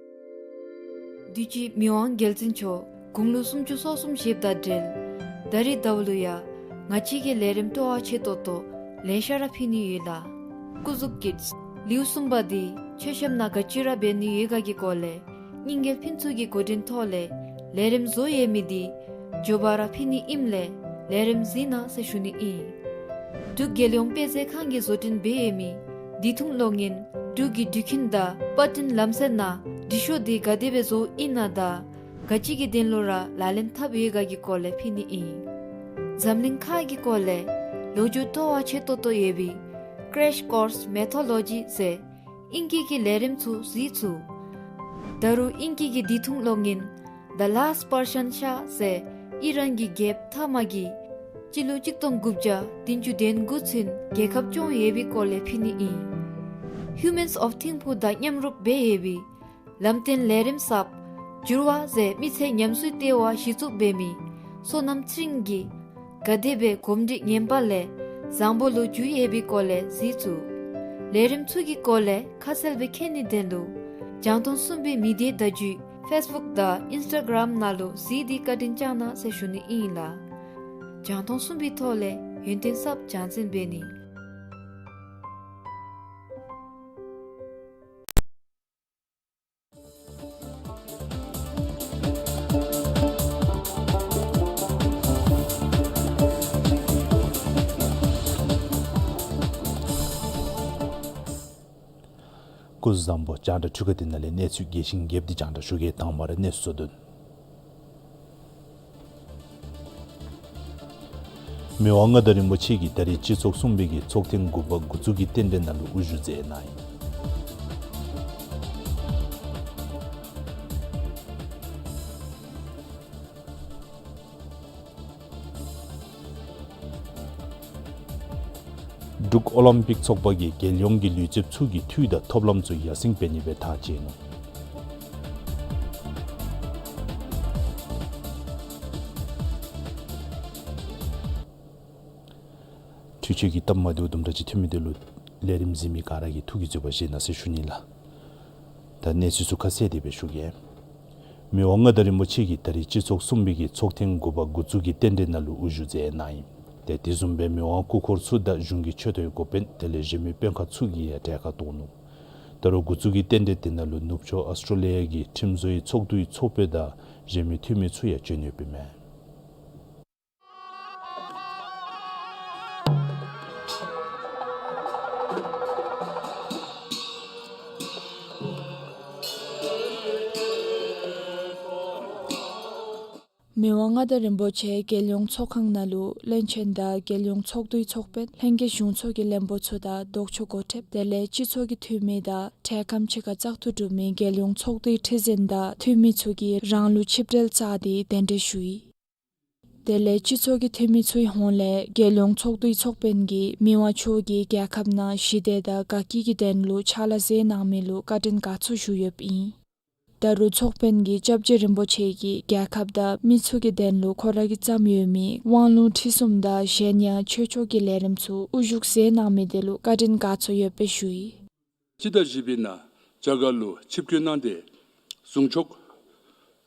དུས་ཅི་མི་དབང་རྒྱལ་བཙུན་མཆོག་དགུང་ལོ་སུམ་ཅུ་སོ་གསུམ་བཞེསཔ་དང་འབྲེལ་ད་རིས་ཟླཝ་ལུ་ཡང་ང་བཅས་ཀྱིས་ལས་རིམ་སྤྲོ་བ་ཆེ་ཏོག་ཏོ་ལེ་ཤ་ར་ཕུལ་ནི་ཡོད་ལགས། སྐུ་གཟུགས་ཀྱི་ལེའུ་གསུམ་པ་འདི་མཆོད་བཤམ་ནང་ག་ཅི་ར་འབད་ནི་ཡོད་ག་གི་སྐོར་ལས་རྙིང་རྒྱལ་ཕུན་ཚོགས་ཀྱི་འགོ་འདྲེན་ཐོག་ལས་ལས་རིམ་བཟོ་ཡོད་མི་འདི་མགྱོགས་པ་ར་ཕུལ་ནི་ཨིནམ་ལས་ལས་རིམ་གཟིགས་གནང་ཟེར་ཞུ་ནི་ཨིན། འབྲུག་རྒྱལ་ཡོངས་དཔེ་མཛོད་ཁང་གིས་བཟོ་སྐྲུན་འབད་ཡོད་མི་འདི་ཐུང་གློག་བརྙན་འབྲུག་གི་འགྲུལ་འཕྲིན་དང་པར་སྐྲུན་ལམ་སྲོལ་ནང་འབྲི་ཤོག་འདི་ག་དེ་སྦེ་བཟོཝ་ཨིན་ན་དང་ག་ཅི་གི་དོན་ལུ་ར་ལག་ལེན་འཐབ་ཡོད་ག་གི་སྐོར་ལས་ཕུལ་ནི་ཨིན། འཛམ་གླིང་ཁ་གི་སྐོར་ལས་ལོ་རྒྱུས་སྤྲོ་བ་ཆེ་ཏོག་ཏོ་ཡོད་པའི་Crash Course Mythology ཟེར་ཨིང་སྐད་ཀྱི་ལས་རིམ་ཚུ་གཟིགས་ཚུགས། ད་རུང་ཨིང་སྐད་ཀྱི་འདི་ཐུང་གློག་བརྙན་The Last Persian Shah ཟེར་ཨི་རན་གྱི་རྒྱལཔོ་ཐ་མ་གིས་སྤྱི་ལོ་གཅིག་སྟོང་དགུ་བརྒྱ་བདུན་ཅུ་དོན་དགུ་ཚུན་རྒྱལ་ཁབ་སྐྱོང་ཡོད་པའི་སྐོར་ལས་ཕུལ་ནི་ཨིན། Humans of ཐིམ་ཕུག་དང་མཉམ་རུབ་འབད་ཡོད་པའི་ལམ་སྟོན་ལས་རིམ་གསརཔ་འགྱུར་བ་ཟེར་མི་ཚེ་ཉམས་གསོའི་ལྟེ་བ་གཞི་བཙུགས་འབད་མི་བསོད་ནམས་ཚེ་རིང་གིས་ག་དེ་སྦེ་གོམས་འདྲིས་ངན་པ་ལས་བཟང་པོ་ལུ་འགྱུར་ཡོད་པའི་སྐོར་ལས་གཟིགས་ཚུགས། ལས་རིམ་ཚུ་གི་སྐོར་ལས་ཁ་གསལ་སྦེ་མཁྱེན་ནི་དོན་ལུ་རྒྱང་མཐོང་གསུམ་པའི་མི་སྡེ་བརྡ་བརྒྱུད་ཕེསི་བུཀ་དང་ཨིནསི་ཊ་གརམ་ནང་ལུ་གཟིགས་ཏེ་བཀའ་དྲིན་བསྐྱང་གནང་ཟེར་ཞུ་ནི་ཨིན་ལགས། རྒྱང་མཐོང་གསུམ་པའི་ཐོག་ལས་ཡུན་བརྟན་གསརཔ་སྦྱང་འཛིན་འབད་ནི། སྐུ་གཟུགས་བཟང་པོ། རྒྱང་བསྒྲགས་འཕྲུལ་ཁང་འདི་ནང་ལས་གནས་ཚུལ་རྒྱས་ཤིང་རྒྱསཔ་སྦེ་རྒྱང་བསྒྲགས་ཞུ་གེ། དང་པ་ར་གནས་ཚུལ་གཙོ་དོན། མི་དབང་མངའ་བདག་རིན་པོ་ཆེ་གིས་ད་རིས་སྤྱི་ཚོགས་གསུམ་པའི་གི་ཚོགས་ཐེངས་དགུ་པ་འགོ་འཛུགས་ཀྱི་རྟེན་འབྲེལ་ནང་ལུ་དབུ་བཞུགས་མཛད་གནང་ཡི། འབྲུག་ཨོ་ལིམ་པིག་ཚོགས་པ་གིས་རྒྱལ་ཡོངས་ཀྱི་ལུས་རྩལཔ་ཚུ་གི་འཐུས་དང་ཐོབ་ལམ་ཚུ་ཡར་སེང་འབད་ནི་སྦེ་ཐག་བཅད་ནུག། འཕྲུལ་ཆས་ཀྱི་སྟབས་མ་བདེཝ་དུམ་གྲ་ཅིག་ཐོན་མི་དེ་ལུ་ལས་རིམ་གཟིགས་མི་ག་ར་གིས་ཐུགས་ཀྱི་བཟོད་པ་བཞེས་གནང་ཟེར་ཞུ་ནི་ལགས། ད་གནས་ཚུལ་ཚུ་ཁ་གསལ་དེ་སྦེ་ཞུ་གེ། མི་དབང་མངའ་བདག་རིན་པོ་ཆེ་གིས་ད་རིས་སྤྱི་ཚོགས་གསུམ་པའི་གི་ཚོགས་ཐེངས་དགུ་པ་འགོ་འཛུགས་ཀྱི་རྟེན་འབྲེལ་ནང་ལུ་དབུ་བཞུགས་མཛད་གནང་ཡི། ཏེ་དེ་བཟུམ་སྦེ་མི་དབང་སྐུ་འཁོར་ཚུ་དང་གཞུང་གི་ཆེ་མཐོའི་འགོ་དཔོན་དེ་ལས་གཞན་མི་དཔོན་ཁག་ཚུ་གིས་ཡང་གྲལ་ཁར་གཏོགས་ནུག། ད་རུང་འགོ་འཛུགས་ཀྱི་རྟེན་འབྲེལ་དེ་ནང་ལུ་ནུབ་ཕྱོགས་ཨོསི་ཊྲེ་ལི་ཡ་གི་ཁྲིམས་བཟོའི་ཚོགས་འདུའི་ཚོགས་དཔོན་དང་གཞན་མི་འཐུས་མི་ཚུ་ཡང་བྱོན་ཡོདཔ་ཨིན་མས། མི་དབང་མངའ་བདག་རིན་པོ་ཆེ་རྒྱལ་ཡོངས་ཚོགས་ཁང་ནང་ལུ་བློན་ཆེན་དང་རྒྱལ་ཡོངས་ཚོགས་འདུའི་ཚོགས་དཔོན་ལྷན་རྒྱས་གཞུང་ཚོགས་ཀྱི་བློན་པོ་ཚུ་དང་ལྡོག་ཕྱོགས་འགོ་ཁྲིདཔ་དེ་ལས་སྤྱི་ཚོགས་ཀྱི་འཐུས་མི་དང་འཕྲལ་ཁམས་ཕྱེད་ཀ་བཙག་འཐུ་གྲུབ་མི་རྒྱལ་ཡོངས་ཚོགས་འདུའི་ཁྲི་འཛིན་དང་འཐུས་མི་ཚུ་གིས་རང་ལུགས་ཆིབས་གྲལ་བཅའ་སྟེ་གདན་འདྲེན་ཞུ་ཡི། དེ་ལས་སྤྱི་ཚོགས་ཀྱི་འཐུས་མི་ཚུའི་ཧོངས་ལས་རྒྱལ་ཡོངས་ཚོགས་འདུའི་ཚོགས་དཔོན་གྱིས་མི་དབང་མཆོག་གིས་རྒྱལ་ཁབ་ནང་ཞི་བདེ་དང་དགའ་སྐྱིད་ཀྱི་དོན་ལུ་ཕྱག་ལཱ་མཛད་གནང་མི་ལུ་བཀའ་དྲིན་དགའ་ཚོར་ཞུ་ཡོདཔ་ཨིན། ད་རུང་ཚོགས་དཔོན་གྱིས་སྐྱབས་རྗེ་རིན་པོ་ཆེ་གིས་རྒྱལ་ཁབ་དང་མི་ཚུ་གི་དོན་ལུ་ཁོ་ར་གིས་བརྩམས་ཡོད་མི་དབང་ལུང་ཁྲིད་གསུམ་དང་གཞན་ཡང་ཆོས་ཕྱོགས་ཀྱི་ལས་རིམ་ཚུ་དབུ་བཞུགས་མཛད་གནང་མི་དེ་ལུ་བཀའ་དྲིན་དགའ་ཚོར་ཡོདཔ་སྦེ་ཞུ་ཡི། སྤྱི་ཟླ་བཞི་པའི་ནང་རྒྱ་གར་ལུ་ཆིབས་བསྐྱོད་གནང་སྟེ་གཟུངས་ཆོག་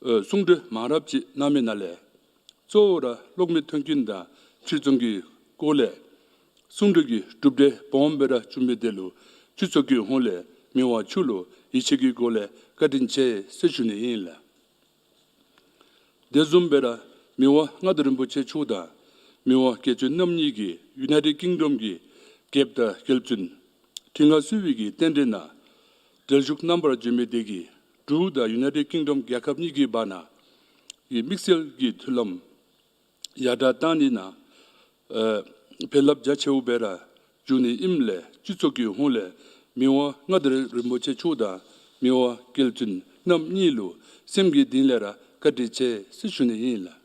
ཨ་གསུང་གྲོས་མང་རབས་ཅིག་གནང་མི་ནང་ལས་གཙོ་བོ་ར་གློག་མེ་མཐུན་རྐྱེན་དང་ཁྲིམས་སྲུང་གི་སྐོར་ལས་གསུང་གྲོས་ཀྱི་གྲུབ་འབྲས་སྦོམ་སྦེ་ར་བྱུང་མི་དེ་ལུ་སྤྱི་ཚོགས་ཀྱི་ཧོངས་ལས་མི་དབང་མཆོག་ལུ་ཡིད་ཆེས་ཀྱི་སྒོ་ལས་བཀའ་དྲིན་ཆེ་ཟེར་ཞུ་ནི་ཨིན་ལགས། དེ་བཟུམ་སྦེ་ར་མི་དབང་མངའ་བདག་རིན་པོ་ཆེ་མཆོག་དང་མི་དབང་རྒྱལ་བཙུན་རྣམ་གཉིས་ཀྱིས་ཡུ་ནའི་ཊེཌ་ཀིང་ཌམ་གྱི་རྒྱལཔོ་དང་རྒྱལ་བཙུན་ཁྲི་མངའ་གསོལ་བའི་གི་རྟེན་འབྲེལ་ནང་གྲལ་བཞུགས་གནང་བར་བྱོན་མི་དེ་གིས་འབྲུག་དང་ཡུ་ནའི་ཊེཌ་ཀིང་ཌམ་རྒྱལ་ཁབ་གཉིས་ཀྱི་བར་ན་གི་དམིགས་བསལ་གྱི་མཐུན་ལམ་ཡར་དྲག་གཏང་ནི་ནང་ཨ་ཕན་རླབས་རྒྱ་ཆེཝ་སྦེ་ར་འབྱུང་ནི་ཨིནམ་ལས་སྤྱི་ཚོགས་ཀྱི་ཧོངས་ལས་མི་དབང་མངའ་བདག་རིན་པོ་ཆེ་མཆོག་དང་མི་དབང་རྒྱལ་བཙུན་རྣམ་གཉིས་ལུ་སེམས་ཀྱི་གཏིང་ལས་ར་བཀའ་དྲིན་ཆེ་ཟེར་ཞུ་ནི་ཨིན་ལགས།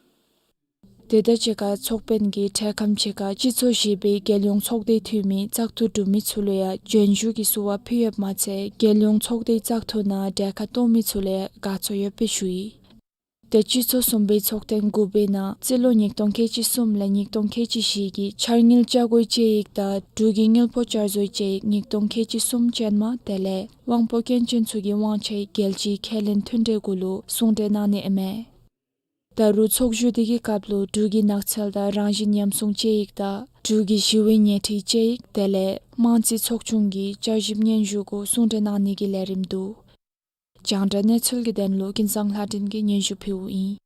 དེ་དང་གཅིག་ཁར་ཚོགས་དཔོན་གྱིས་འཕྲལ་ཁམས་ཕྱེད་ཀ་སྤྱི་ཚོགས་བཞི་པའི་རྒྱལ་ཡོངས་ཚོགས་སྡེའི་འཐུས་མི་བཙག་འཐུ་གྲུབ་མི་ཚུ་ལུ་ཡང་བྱོན་བཞུགས་ཀྱི་བསུ་བ་ཕུལ་ཡོདཔ་མ་ཚད་རྒྱལ་ཡོངས་ཚོགས་སྡེའི་བཙག་འཐུ་ནང་གྲལ་ཁར་གཏོགས་མི་ཚུ་ལུ་ཡང་དགའ་ཚོར་ཡོདཔ་སྦེ་ཞུ་ཡི། ཏེ་སྤྱི་ཚོགས་གསུམ་པའི་ཚོགས་ཐེངས་དགུ་པའི་ནང་རྩིས་ལོ་ཉིས་སྟོང་ཁལ་གཅིག་གསུམ་ལས་ཉིས་སྟོང་ཁལ་གཅིག་བཞི་གི་འཆར་དངུལ་བསྐྱར་བགོའི་དཔྱད་ཡིག་དང་འབྲུག་གི་དངུལ་ཕོགས་བསྐྱར་བཟོའི་དཔྱད་ཡིག་ཉིས་སྟོང་ཁལ་གཅིག་གསུམ་ཅན་མ་དེ་ལས་དབང་པོ་སྐྱོན་ཅན་ཚུ་གི་དབང་ཆའི་རྒྱལ་སྤྱིའི་ཁས་ལེན་མཐུན་འབྲེལ་གུ་ལུ་གསུང་གྲོས་གནང་ནི་ཨིན་མས། ད་རུང་ཚོགས་བཞུགས་དེ་གི་སྐབས་ལུ་འབྲུག་གི་ནགས་ཚལ་དང་རང་བཞིན་ཉམས་སྲུང་དཔྱད་ཡིག་དང་འབྲུག་གི་ཞི་བའི་ཉེ་འཁྲིས་དཔྱད་ཡིག་དེ་ལས་དམངས་རྩིས་ཚོགས་ཆུང་གི་བསྐྱར་ཞིབ་སྙན་ཞུ་གུ་གསུང་གྲོས་གནང་ནི་གི་ལས་རིམ་འདུག། རྒྱང་བསྒྲགས་གནས་ཚུལ་གྱི་དོན་ལུ་ཀུན་བཟང་ལྷ་སྒྲོན་གྱིས་སྙན་ཞུ་ཕུལཝ་ཨིན།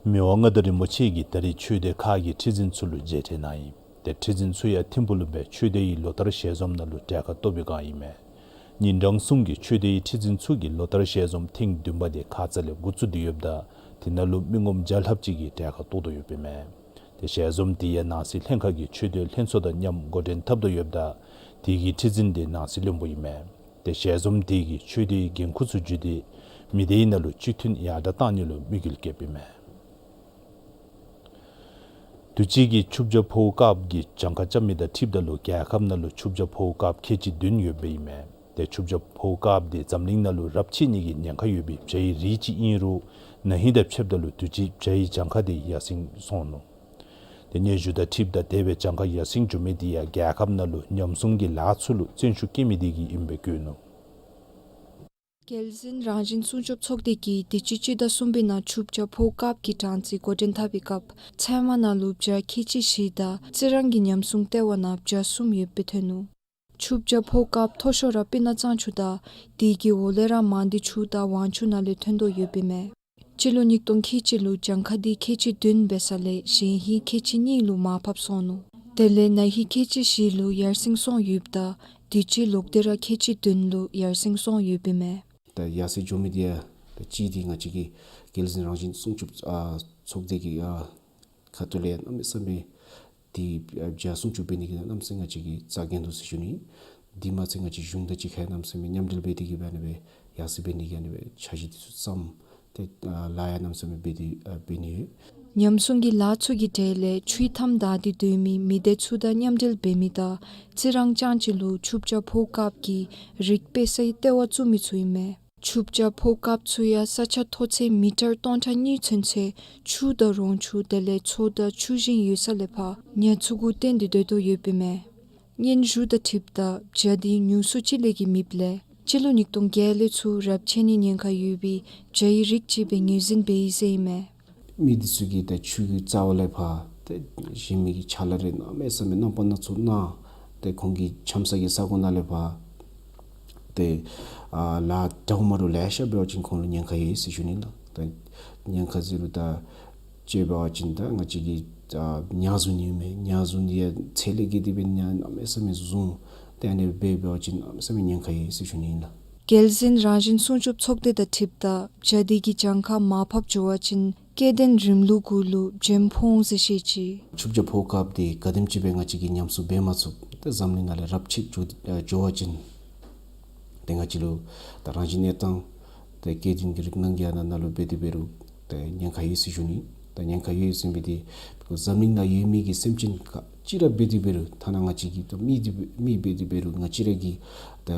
མི་དབང་མངའ་བདག་རིན་པོ་ཆེ་གིས་ད་རིས་ཆོས་སྡེ་ཁག་གི་ཁྲི་འཛིན་ཚུ་ལུ་མཇལ་འཕྲད་གནང་ཡི། ཏེ་ཁྲི་འཛིན་ཚུ་ཡང་ཐིམ་ཕུག་ལུ་སྦེ་ཆོས་སྡེའི་ལོ་ལྟར་ཞལ་འཛོམས་ནང་ལུ་གྲལ་ཁར་གཏོགས་པའི་བསྒང་ཨིན་མས། ཉིན་གྲངས་གསུམ་གྱི་ཆོས་སྡེའི་ཁྲི་འཛིན་ཚུ་གི་ལོ་ལྟར་ཞལ་འཛོམས་ཐེངས་བདུན་པ་དེ་ཁ་ཙ་ལས་འགོ་བཙུགས་ཏེ་ཡོདཔ་ད་དེ་ནང་ལུ་མི་ངོམ་བརྒྱ་ལྷགཔ་ཅིག་གིས་གྲལ་ཁར་གཏོགས་དོ་ཡོདཔ་ཨིན་མས། ཏེ་ཞལ་འཛོམས་དེ་ཡང་ནང་སྲིད་ལྷན་ཁག་གི་ཆོས་སྡེ་ལྷན་ཚོགས་དང་མཉམ་འགོ་འདྲེན་འཐབ་དོ་ཡོདཔ་ད་དེ་གི་ཁྲི་འཛིན་དེ་ནང་སྲིད་བློན་པོ་ཨིན་མས། ཏེ་ཞལ་འཛོམས་དེ་གིས་ཆོས་སྡེའི་འགན་ཁུར་ཚུ་བརྒྱུད་དེ་མི་སྡེའི་ནང་ལུ་སྤྱི་མཐུན་ཡར་དྲག་གཏང་ནི་ལུ་དམིགས་ཡུལ་བསྐྱེདཔ་ཨིན་མས། དུས་ཅི་གི་ཆུ་བྱ་ཕོཝ་དཀརཔོ་གི་གྱངས་ཁ་རྐྱབ་མི་དང་འཁྲིལཝ་ད་ལུ་རྒྱལ་ཁབ་ནང་ལུ་ཆུ་བྱ་ཕོཝ་དཀརཔོ་ཁལ་གཅིག་བདུན་ཡོདཔ་ཨིན་མས། ཏེ་ཆུ་བྱ་ཕོཝ་དཀརཔོ་དེ་འཛམ་གླིང་ནང་ལུ་རབས་ཆད་ནི་གི་ཉེན་ཁ་ཡོད་པའི་བྱའི་རིགས་ཅིག་ཨིན་རུང་ན་ཧིང་དང་ཕྱདཔ་ད་ལུ་དུས་ཅི་བྱའི་གྱངས་ཁ་དེ་ཡར་སེང་སོང་ནུག། ཏེ་སྙན་ཞུ་དང་འཁྲིལཝ་ད་དེ་སྦེ་གྱངས་ཁ་ཡར་སེང་འགྱོ་མི་དེ་ཡང་རྒྱལ་ཁབ་ནང་ལུ་ཉམས་སྲུང་གི་ལཱ་ཚུ་ལུ་བརྩོན་ཤུགས་བསྐྱེད་མི་དེ་གིས་ཨིནམ་སྦེ་བཀོད་ནུག། རྒྱལ་ཟིན་རང་བཞིན་སྲུང་སྐྱོབ་ཚོགས་སྡེ་གིས་དུས་ཅི་སྤྱི་ཟླ་གསུམ་པའི་ནང་ཆུ་བྱ་ཕོ་སྐབས་ཀྱི་གྲངས་རྩིས་འགོ་འདྲེན་འཐབ་པའི་སྐབས་ཚལ་མ་ནང་ལུ་བྱ་ཁལ་གཅིག་བཞི་དང་རྩི་རང་གི་ཉམས་སྲུང་ལྟེ་བ་ནང་བྱ་གསུམ་ཡོདཔ་སྦེ་ཐོན་ནུག། ཆུ་བྱ་ཕོ་སྐབས་མཐོ་ཤོས་ར་སྤུ་ན་གཙང་ཆུ་དང་དེ་གི་འོག་ལས་ར་མང་སྡེ་ཆུ་དང་ཝང་ཆུ་ནང་ལས་ཐོན་དོ་ཡོདཔ་ཨིན་མས། སྤྱི་ལོ་ཉིས་སྟོང་ཁལ་གཅིག་ལུ་གྱངས་ཁ་འདི་ཁལ་གཅིག་བདུན་འབད་ས་ལས་གཞེས་ཧིང་ཁལ་གཅིག་གཉིས་ལུ་མར་ཕབ་སོང་ནུག། དེ་ལས་ན་ཧིང་ཁལ་གཅིག་བཞི་ལུ་ཡར་སེང་སོང་ཡོདཔ་ད་དུས་ཅི་ལོག་སྟེ་ར་ཁལ་གཅིག་བདུན་ལུ་ཡར་སེང་སོང་ཡོདཔ་ཨིན་མས། ད་ཡར་སེང་འགྱོ་མི་འདི་ཡང་ད་གཅིག་འདི་ང་བཅས་ཀྱི་རྒྱལ་ཟིན་རང་བཞིན་སྲུང་སྐྱོབ་ཨ་ཚོགས་སྡེ་གི་ཨ་ཁ་ཐུག་ལས་གནམ་མེད་ས་མེད་འདི་ཨ་བྱ་སྲུང་སྐྱོབ་འབད་ནི་གི་གནམ་མེད་ས་མེད་ང་བཅས་ཀྱིས་རྩ་འགེངས་དོ་ཟེར་ཞུ་ནི། འདི་མ་ཚད་ང་བཅས་གཞུང་དང་གཅིག་ཁར་གནམ་མེད་ས་མེད་མཉམ་འབྲེལ་འབད་དེ་གིས་སྦེ་ཨ་ནི་སྦེ་ཡར་སེང་འབད་ནི་གི་ཨ་ནི་སྦེ་འཆར་གཞི་འདི་ཚུ་བརྩམས་ཏེ་ཨ་ལཱ་ཡང་གནམ་མེད་ས་མེད་འབད་དེ་ཨ་འབད་ནི་ཡོད། ཉམས་སྲུང་གི་ལཱ་ཚུ་གི་གྲས་ལས་ཆུའི་མཐའམ་བདའ་སྟེ་སྡོད་མི་མི་སྡེ་ཚུ་དང་མཉམ་འབྲེལ་འབད་མི་དང་རྩི་རང་ལྕང་གཅིག་ལུ་ཆུ་བྱ་ཕོ་སྐབས་ཀྱི་རིགས་སྤེལ་སའི་ལྟེ་བ་བཙུགས་མི་ཚུ་ཨིན་མས། ཆུ་བྱ་ཕོ་སྐབས་ཚུ་ཡང་ས་ཆ་མཐོ་ཚད་མི་ཊར་སྟོང་ཕྲག་གཉིས་ཚུན་ཚོད་ཆུ་དང་རོང་ཆུ་དེ་ལས་མཚོ་དང་ཆུ་ཞིང་ཡོད་ས་ལས་ཕར་ཉ་ཚུ་གུ་བརྟེན་ཏེ་སྡོད་དོ་ཡོདཔ་ཨིན་མས། སྙན་ཞུ་དང་འཁྲིལཝ་ད་བྱ་འདི་ཉུང་སུ་ཅིག་ལས་ཀྱི་མེདཔ་ལས་སྤྱི་ལོ་ཉིས་སྟོང་བརྒྱད་ལས་ཚུར་རབས་ཆད་ནིའི་ཉེན་ཁ་ཡོད་པའི་བྱ་ཡི་རིགས་ཅིག་སྦེ་ངོས་འཛིན་འབད་ཡི་ཟེར་ཨིན་མས། མི་འདི་ཚུ་གིས་ད་ཆུ་གི་རྩ་བ་ལས་ཕར་ཏེ་གཞན་མི་གི་ཕྱག་ལཱ་རེ་གནམ་མེད་ས་མེད་རྣམ་པ་སྣ་ཚོགས་གནང་། ཏེ་ཁོང་གི་འཆམ་ས་གི་ས་གོ་ནང་ལས་ཕར་ཏེ་ཨ་ལཱ་འདྲཝ་མ་འདྲཝ་ལེ་ཤ་འབད་བ་ཅིན་ཁོང་ལུ་ཉེན་ཁ་ཡོད་ཟེར་ཞུ་ནི་ལགས། ད་ཉེན་ཁ་ཟེར་རུང་ད་དཔྱེ་འབད་བ་ཅིན་ད་ང་བཅས་ཀྱི་ཨ་ཉ་བཟུང་ནི་ཨིན་མས། ཉ་བཟུང་ནི་ཡང་ཚད་ལས་བརྒལ་ཏེ་སྦེ་ཉ་གནམ་མེད་ས་མེད་བཟུང་། ཏེ་ཨ་ནི་སྦེ་འབད་བ་ཅིན་གནམ་མེད་ས་མེད་ཉེན་ཁ་ཡོད་ཟེར་ཞུ་ནི་ཨིན་ལགས། རྒྱལ་ཟིན་རང་བཞིན་སྲུང་སྐྱོབ་ཚོགས་སྡེ་དང་འཁྲིལཝ་ད་བྱ་འདི་གི་གྱངས་ཁ་མར་ཕབ་འགྱོ་བ་ཅིན་སྐྱེ་ལྡན་རིམ་ལུགས་གུ་ལུ་བྱེམ་ཕོག་འོང་ཟེར་བཤད་ཅི། ཆུ་བྱ་ཕོ་སྐབས་འདི་ག་དེམ་ཅིག་སྦེ་ང་བཅས་ཀྱིས་ཉམས་སྲུང་འབད་མ་ཚུགས་ཏེ་འཛམ་གླིང་ནང་ལས་རབས་ཆད་འགྱོ་ཨ་འགྱོ་བ་ཅིན་ཏེ་ང་བཅས་ལུ་ད་རང་བཞིན་གནས་སྟངས་ཏེ་སྐྱེ་ལྡན་གྱི་རིགས་སྣ་གི་ཨ་ནཱ་ལུ་འབད་དེ་འབད་རུང་ཏེ་ཉེན་ཁ་ཡོད་ཟེར་ཞུ་ནི། ད་ཉེན་ཁ་ཡོད་ཟེར་མི་འདི་འཛམ་གླིང་ནང་ཡོད་མི་གི་སེམས་ཅན་ག་ཅི་ར་འབད་དེ་འབད་རུང་ཐ་ན་ང་བཅས་ཀྱི་ད་མི་འདི་མི་འབད་དེ་འབད་རུང་ང་བཅས་ར་གི་ད་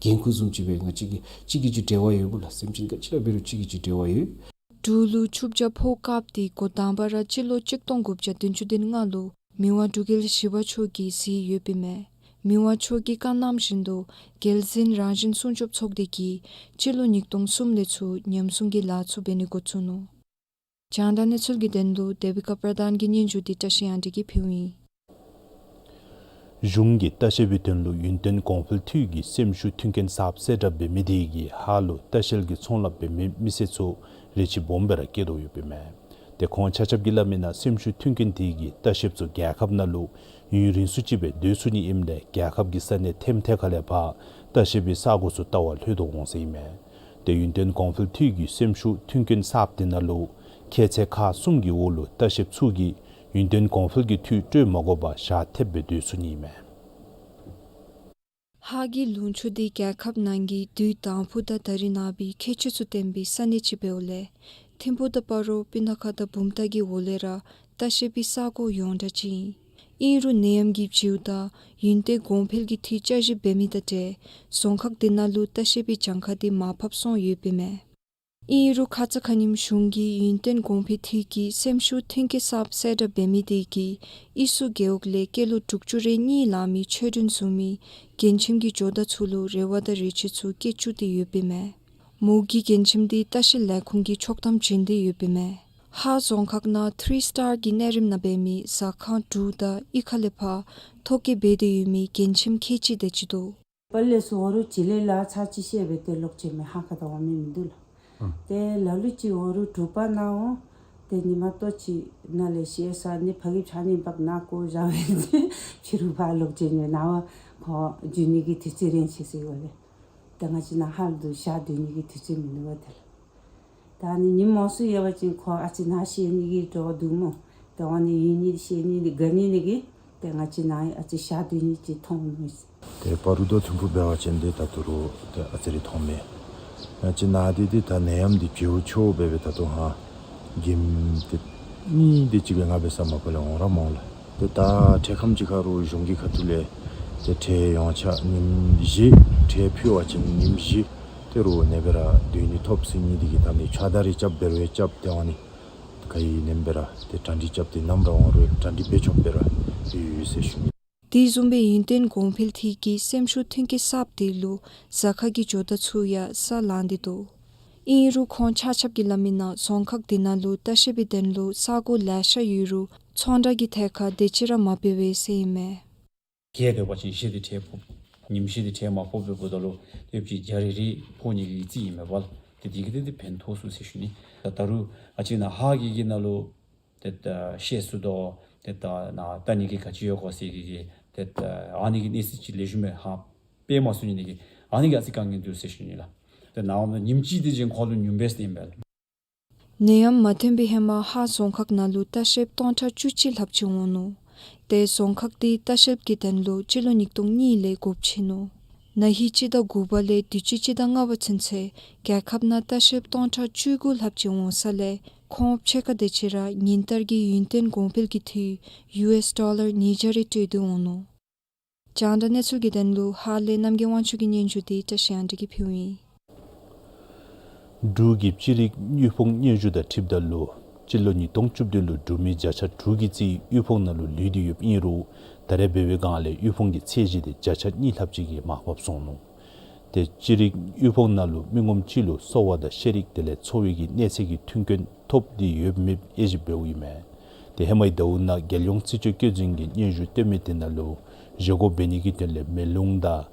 འགན་ཁུར་བཟུམ་ཅིག་སྦེ་ང་བཅས་ཀྱི་གཅིག་གིས་གཅིག་འབྲེལ་བ་ཡོདཔ་ལགས། སེམས་ཅན་ག་ཅི་ར་འབད་རུང་གཅིག་གིས་གཅིག་འབྲེལ་བ་ཡོད། འབྲུག་ལུ་ཆུ་བྱ་ཕོ་སྐབས་འདི་འགོ་དང་པ་ར་སྤྱི་ལོ་གཅིག་སྟོང་དགུ་བརྒྱ་བདུན་ཅུ་དོན་ལྔ་ལུ་མི་དབང་འབྲུག་རྒྱལ་བཞི་པ་མཆོག་གིས་གཟིགས་ཡོདཔ་ཨིན་མས། མི་དབང་མཆོག་གི་བཀའ་གནང་བཞིན་དུ་རྒྱལ་ཟིན་རང་བཞིན་སྲུང་སྐྱོབ་ཚོགས་སྡེ་གིས་སྤྱི་ལོ་ཉིས་སྟོང་གསུམ་ལས་ཚུར་ཉམས་སྲུང་གི་ལཱ་ཚུ་འབད་ནི་འགོ་བཙུགས་ནུག། རྒྱང་བསྒྲགས་གནས་ཚུལ་གྱི་དོན་ལུ་དེ་བི་ཀ་པྲ་དཱན་གྱི་སྙན་ཞུ་འདི་བཀྲ་ཤིས་དབང་འདུས་ཀྱིས་ཕུལཝ་ཨིན། གཞུང་གིས་ལྟ་བཤལ་པའི་དོན་ལུ་ཡུན་བརྟན་གོང་འཕེལ་འཐུས་ཀྱི་སེམས་ཤུགས་མཐུན་རྐྱེན་གསརཔ་གསལ་བསྒྲགས་འབད་མི་དེ་གིས་ཧཱ་ལུ་ལྟ་བཤལ་གྱི་ཚོང་ལཱ་འབད་མི་མི་སེར་ཚུ་རེ་ཆེ་སྦོམ་སྦེ་ར་བསྐྱེད་དོ་ཡོདཔ་ཨིན་མས། ཏེ་ཁོང་ཆ་ཁྱབ་ཀྱིས་སླབ་མིའི་ནང་སེམས་ཤུགས་མཐུན་རྐྱེན་དེ་གིས་ལྟ་བཤལཔ་ཚུ་རྒྱལ་ཁབ་ནང་ལུ་ཡུན་རིང་སུ་ཅིག་སྦེ་སྡོད་ཚུགས་ནི་ཨིནམ་ལས་རྒྱལ་ཁབ་ཀྱི་ས་གནས་ཐེམ་ཐེ་ཁ་ལས་ཕར་ལྟ་བཤལ་པའི་ས་གོ་ཚུ་བལྟ་བར་ལྷོད་དོ་འོང་ཟེར་ཨིན་མས། ཏེ་ཡུན་བརྟན་གོང་འཕེལ་འཐུས་ཀྱི་སེམས་ཤུགས་མཐུན་རྐྱེན་གསརཔ་དེ་ནང་ལུ་ཁྱད་ཚད་ཁག་གསུམ་གྱི་འོག་ལུ་ལྟ་བཤལཔ་ཚུ་གིས་ཡུན་བརྟན་གོང་འཕེལ་གྱི་འཐུས་སྤྲོད་མ་དགོ་པར་ཞག་ཐེབས་སྦེ་སྡོད་ཚུགས་ནི་ཨིན་མས། ཧཱ་གི་ལུང་ཕྱོགས་འདི་རྒྱལ་ཁབ་ནང་གི་དུས་དང་ཕུ་དང་ད་རིས་ནངས་པའི་ཁྱད་ཆོས་ཚུ་ལྡན་པའི་ས་གནས་ཅིག་འབདཝ་ལས་ཐིམ་ཕུག་དང་སྤ་རོ་སྤུ་ན་ཁ་དང་བུམ་ཐང་གི་འོག་ལས་ར་ལྟ་བཤལ་པའི་ས་གོ་ཡོངས་གྲགས་ཅིག་ཨིན། ཨིན་རུང་ནད་ཡམས་ཀྱི་བྱིའུ་དང་ཡུན་བརྟན་གོང་འཕེལ་གྱི་འཐུས་བསྐྱར་ཞིབ་འབད་མི་དང་འབྲེལ་རྫོང་ཁག་དེ་ནང་ལུ་ལྟ་བཤལ་པའི་གྱངས་ཁ་དེ་མར་ཕབ་སོང་ཡོདཔ་ཨིན་མས། ཨིན་རུང་ཁ་ཙ་ཁ་ཉིནམ་གཞུང་གིས་ཡུན་བརྟན་གོང་འཕེལ་འཐུས་ཀྱི་སེམས་ཤུགས་མཐུན་རྐྱེན་གསརཔ་གསལ་བསྒྲགས་འབད་མི་དེ་གིས་ཨི་སུ་རྒེད་འོག་ལས་སྐྱེས་ལོ་དྲུག་ཅུ་རེ་གཉིས་ལང་མི་ཆོས་སྒྲོན་བཟུམ་མའི་རྒན་ཁྱིམ་གྱི་ཇོ་བདག་ཚུ་ལུ་རེ་བ་དང་རེ་ཆེ་ཚུ་བསྐྱེད་བཅུག་སྟེ་ཡོདཔ་ཨིན་མས། མོ་གི་རྒན་ཁྱིམ་དེ་ལྟ་བཤལ་ལས་ཁུངས་ཀྱིས་ཆོག་ཐམ་བྱིན་ཏེ་ཡོདཔ་ཨིན་མས། ཧཱ་རྫོང་ཁག་ནང་ཐིརི་སི་ཊར་གྱི་གནས་རིམ་ནང་འབད་མི་ཟ་ཁང་དྲུག་དང་གཡུས་ཁ་ལས་ཕར་ཐོ་བཀོད་འབད་དེ་ཡོད་མི་རྒན་ཁྱིམ་ཁལ་གཅིག་དེ་ཅིག་འདུག། པར་ལས་ཚུར་འོང་རུང་ཅིག་ལས་ལཱ་ཚར་ཅིག་བཤལ་སྦེ་ཏེ་ལོག་ཅི་མས། ཧ་ཁ་ད་འོང་མི་མིན་འདུག་ལགས། ཨ། ཏེ་ལ་ལུ་ཅིག་འོང་རུང་དྲོ་པ་ནང་འོང་། ཏེ་ཉིནམ་ལྟོ་ཅིག་ནང་ལས་བཤལ་ས་ནི་ཕ་གི་ཕྱགས་སྙིགས་འབག་ནང་བཀོ་བཞག་སྦེ་ཕྱི་རུ་ཕར་ལོག་ཅི་མས། ནངས་པ་ཁོ་འགྱོ་ནི་གི་དུས་ཚོད་རན་ཅི་ཟེར་འོང་ལས། ཏེ་ང་བཅས་ནཱ་ཧཱ་ལུ་ཞག་སྡོད་ནི་གི་དུས་ཚོད་མིན་འདུག་པ་ཏེ་ལགས། ད་ནི་ཉིནམ་མང་སུ་ཡོད་པ་ཅིན་ཁོ་ཨ་ཙི་ནཱ་བཤལ་ནི་གི་འདྲོག་འདུག་སྨོ། ཏེ་འོང་ནི་ཡོད་ནི་བཤལ་ནི་དགའ་ནི་ནི་གིས་ཏེ་ང་བཅས་ནཱ་ཨ་ཙི་ཞག་སྡོད་ནི་ཅིག་མཐོང་མས། ཏེ་སྤ་རོ་དང་ཐིམ་ཕུག་འབད་བ་ཅིན་ཏེ་ད་ལྟོ་རུང་ཏེ་ཨ་ཙི་རེ་མཐོངམ་མས། ང་བཅས་ནཱ་འདི་ཏེ་ད་ནད་ཡམས་འདི་བྱེའུ་ཆོ་འབད་སྦེ་ད་ལྟོ་ཧ་གེམ་ཏེ་གཉིས་དེ་ཅིག་སྦེ་ང་འབད་ས་མ་པ་ལས་འོང་ར་མ་འོང་ལགས། ཏེ་ད་འཕྲལ་ཁམས་ཅིག་ཁར་རུང་གཞུང་གི་ཁ་ཐུག་ལས་ཏེ་ཁྲལ་ཡོངས་ཁྱབ་ཉིནམ་བཞི་ཁྲལ་ཕུལ་བ་ཅིན་ཉིནམ་བཞི་ཏེ་རུང་ནེ་སྦེ་ར་སྡོད་ནི་ཐོབ་ཟེར་ནི་དེ་གིས་ད་ནི་ཕྱགས་བདའ་རེ་རྐྱབ་འབད་རུང་རྐྱབ་ཏེ་འོང་ནི་ག་ཡི་ནེམ་སྦེ་ར་ཏེ་གྲ་སྒྲིག་རྐྱབ་སྟེ་ནམ་ར་འོང་རུང་གྲ་སྒྲིག་འབད་ཆོགཔ་སྦེ་ར་ཡོད་ཟེར་ཞུ་ནི། དེ་བཟུམ་སྦེ་ཡུན་བརྟན་གོང་འཕེལ་ཐད་ཀྱི་སེམས་ཤུགས་མཐུན་རྐྱེན་གསརཔ་དེ་ལུ་ཟ་ཁང་གི་ཇོ་བདག་ཚུ་ཡང་ས་ལང་སྟེ་འདུག། ཨིན་རུང་ཁོང་ཆ་ཁྱབ་ཀྱིས་སླབ་མི་ནང་རྫོང་ཁག་དེ་ནང་ལུ་ལྟ་བཤལ་པའི་དོན་ལུ་ས་གོ་ལེ་ཤ་ཡོད་རུང་ཚོང་བསྒྲགས་ཀྱི་ཐད་ཁར་དེ་ཅིག་ར་མ་འབད་བས་ཟེར་ཨིན་མས། གལ་ཏེ་འབད་བ་ཅིན་གཞས་དེ་ཁྲལ་ཕོག་ཉིམ་གཞས་དེ་ཁྲལ་མ་ཕོགཔ་འབདཝ་ད་ལུ་ཡོདཔ་ཅིག་བརྒྱ་རེ་རེ་ཕོག་ནི་གི་རྩིས་ཨིན་མས་པ་ལགས། ཏེ་དེ་གིས་ཏེ་ཏེ་ཕན་ཐོགས་ཚུགས་ཟེར་ཞུ་ནི། ད་ད་རུང་ཨ་ཙི་ནཱ་ཧཱ་གི་གི་ནང་ལུ་ཏེ་ད་གཞས་བཙུགས་དོ། ཏེ་ད་ནཱ་ལྟ་ནི་གི་ག་ཅི་ཡོད་གོ་ཟེར་གི་གི་ཏེ་ད་ཨ་ནི་གི་གནས་ཚུལ་ཅིག་ལེགས་ཤོམ་སྦེ་ཧ་སྤེལ་མ་ཚུགས་ནི་དེ་གིས་ཨ་ནི་གིས་ཨ་ཙི་དཀའ་ངལ་འདུག་ཟེར་ཞུ་ནི་ལགས། ཏེ་ནཱ་འོངམ་ད་ཉིམ་གཅིག་དེ་ཅིག་ཁོང་ལུ་ཉུང་བས་ཟེར་ཨིན་པས་ལགས། ནད་ཡམས་མ་ཐོན་པའི་ཧེ་མ་ཧཱ་རྫོང་ཁག་ནང་ལུ་ལྟ་བཤལཔ་སྟོང་ཕྲག་བཅུ་གཅིག་ལྷགཔ་ཅིག་འོང་ནུག། ཏེ་རྫོང་ཁག་དེ་ལྟ་བཤལཔ་གི་དོན་ལུ་སྤྱི་ལོ་ཉིས་སྟོང་གཉིས་ལས་དགོཔ་ཆེ་ནུག། ན་ཧིང་སྤྱི་ཟླ་དགུ་པ་ལས་དུས་ཅི་སྤྱི་ཟླ་ལྔ་པ་ཚུན་ཚོད་རྒྱལ་ཁབ་ནང་ལྟ་བཤལཔ་སྟོང་ཕྲག་བཅུ་དགུ་ལྷགཔ་ཅིག་འོང་ས་ལས་ཁོང་ཕྱེད་ཀ་དེ་ཅིག་ར་ཉིན་ལྟར་གྱི་ཡུན་བརྟན་གོང་འཕེལ་གྱི་འཐུས་ཡུ་ཨེསི་ཌོ་ལར་ཉིས་བརྒྱ་རེ་སྤྲོད་དེ་འོང་ནུག། རྒྱང་བསྒྲགས་གནས་ཚུལ་གྱི་དོན་ལུ་ཧཱ་ལས་རྣམ་རྒྱལ་དབང་ཕྱུག་གི་སྙན་ཞུ་དེ་བཀྲ་ཤིས་དབང་འདུས་ཀྱིས་ཕུལཝ་ཨིན། འབྲུག་གི་ཅི་རིགས་དབུལ་ཕོངས་སྙན་ཞུ་དང་འཁྲིལཝ་ད་ལུ་སྤྱི་ལོ་ཉིས་སྟོང་བཅུ་བདུན་ལུ་འབྲུག་མི་བརྒྱ་ཆ་དྲུག་གི་རྩིས་དབུལ་ཕོངས་ནང་ལུ་ལུས་ཏེ་ཡོདཔ་ཨིན་རུང་ད་རེས་འབད་བའི་སྒང་ལས་དབུལ་ཕོངས་ཀྱི་ཚད་གཞི་དེ་བརྒྱ་ཆ་གཉིས་ལྷགཔ་ཅིག་གིས་མར་ཕབ་སོང་ནུག། ཏེ་ཅི་རིགས་དབུལ་ཕོངས་ནང་ལུ་མི་ངོམ་གཅིག་ལུ་གསོ་བ་དང་ཤེས་རིག་དེ་ལས་འཚོ་བའི་གི་གནས་ཚད་ཀྱི་མཐུན་རྐྱེན་ཐོབ་སྟེ་ཡོདཔ་མེདཔ་དབྱེ་ཞིབ་འབདཝ་ཨིན་མས། ཏེ་ཧེ་མའི་ཟླཝ་ནང་རྒྱལ་ཡོངས་རྩིས་དཔྱད་བཀོད་འཛིན་གྱིས་སྙན་ཞུ་བཏོན་མི་དེ་ནང་ལུ་བཞེས་སྒོ་འབད་ནི་གི་དོན་ལས་མེ་རླུང་དང་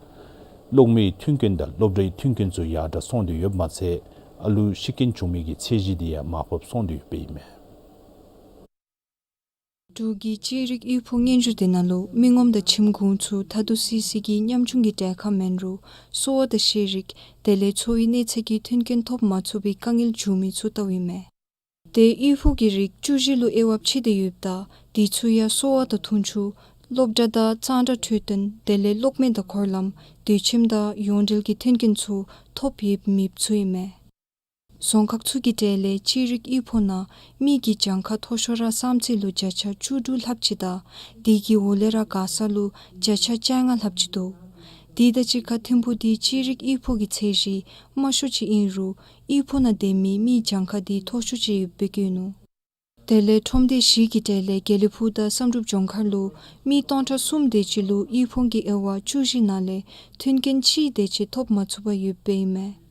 གློག་མེའི་མཐུན་རྐྱེན་དང་སློབ་གྲྭའི་མཐུན་རྐྱེན་ཚུ་ཡར་དྲག་སོང་སྟེ་ཡོདཔ་མ་ཚད་ཨ་ལུ་ཤི་རྐྱེན་བྱུང་མི་གི་ཚད་གཞི་དེ་ཡང་མར་ཕབ་སོང་སྟེ་ཡོདཔ་ཨིན་མས། འབྲུག་གི་ཅི་རིགས་དབུལ་ཕོངས་སྙན་ཞུ་དེ་ནང་ལུ་མི་ངོམ་དང་ཁྱིམ་གུང་ཚུ་ད་ལྟོ་སི་སི་གི་ཉམ་ཆུང་གི་གྲལ་ཁར་མེན་རུང་གསོ་བ་དང་ཤེས་རིག་དེ་ལས་འཚོ་བའི་གནས་ཚད་ཀྱི་མཐུན་རྐྱེན་ཐོབ་མ་ཚུགས་པའི་དཀའ་ངལ་བྱུང་མི་ཚུ་ལྟཝ་ཨིན་མས། ཏེ་དབུལ་ཕོངས་ཀྱི་རིགས་བཅུ་བཞི་ལུ་དབྱེ་བ་ཕྱེ་སྟེ་ཡོདཔ་ད་དེ་ཚུ་ཡང་གསོ་བ་དང་འཐུང་ཆུ་སློབ་གྲྭ་དང་གཙང་སྦྲ་འཕྲོད་བསྟེན་དེ་ལས་གློག་མེ་དང་འཁོར་ལམ་སྡོད་ཁྱིམ་དང་ཡོངས་འབྲེལ་གྱི་མཐུན་རྐྱེན་ཚུ་ཐོབ་ཡོདཔ་མེདཔ་ཚུ་ཨིན་མས། རྫོང་ཁག་ཚུ་གི་གྲས་ལས་ཅི་རིགས་དབུལ་ཕོངས་ནང་མི་གི་གྱངས་ཁ་མཐོ་ཤོས་ར་བསམ་རྩེ་ལུ་བརྒྱ་ཆ་བཅུ་དྲུག་ལྷགཔ་ཅིག་དང་དེ་གི་འོག་ལས་ར་མགར་ས་ལུ་བརྒྱ་ཆ་བཅོ་ལྔ་ལྷགཔ་ཅིག་འདུག། དེ་དང་གཅིག་ཁར་ཐིམ་ཕུག་དེ་ཅི་རིགས་དབུལ་ཕོངས་ཀྱི་ཚད་གཞི་དམའ་ཤོས་ཅིག་ཨིན་རུང་དབུལ་ཕོངས་ནང་སྡོད་མི་མི་གྱངས་ཁ་དེ་མཐོ་ཤོས་ཅིག་ཡོདཔ་སྦེ་བཀོད་ནུག། དེ་ལས་ཁྲོམ་སྡེ་བཞི་གི་གྲས་ལས་དགེ་ལེགས་ཕུག་དང་བསམ་གྲུབ་ལྗོངས་མཁར་ལུ་མི་སྟོང་ཕྲག་གསུམ་དེ་ཅིག་ལུ་དབུལ་ཕོངས་ཀྱི་དབྱེ་བ་བཅུ་བཞི་ནང་ལས་མཐུན་རྐྱེན་གཅིག་དེ་ཅིག་ཐོབ་མ་ཚུགས་པར་ཡོདཔ་ཨིན་མས།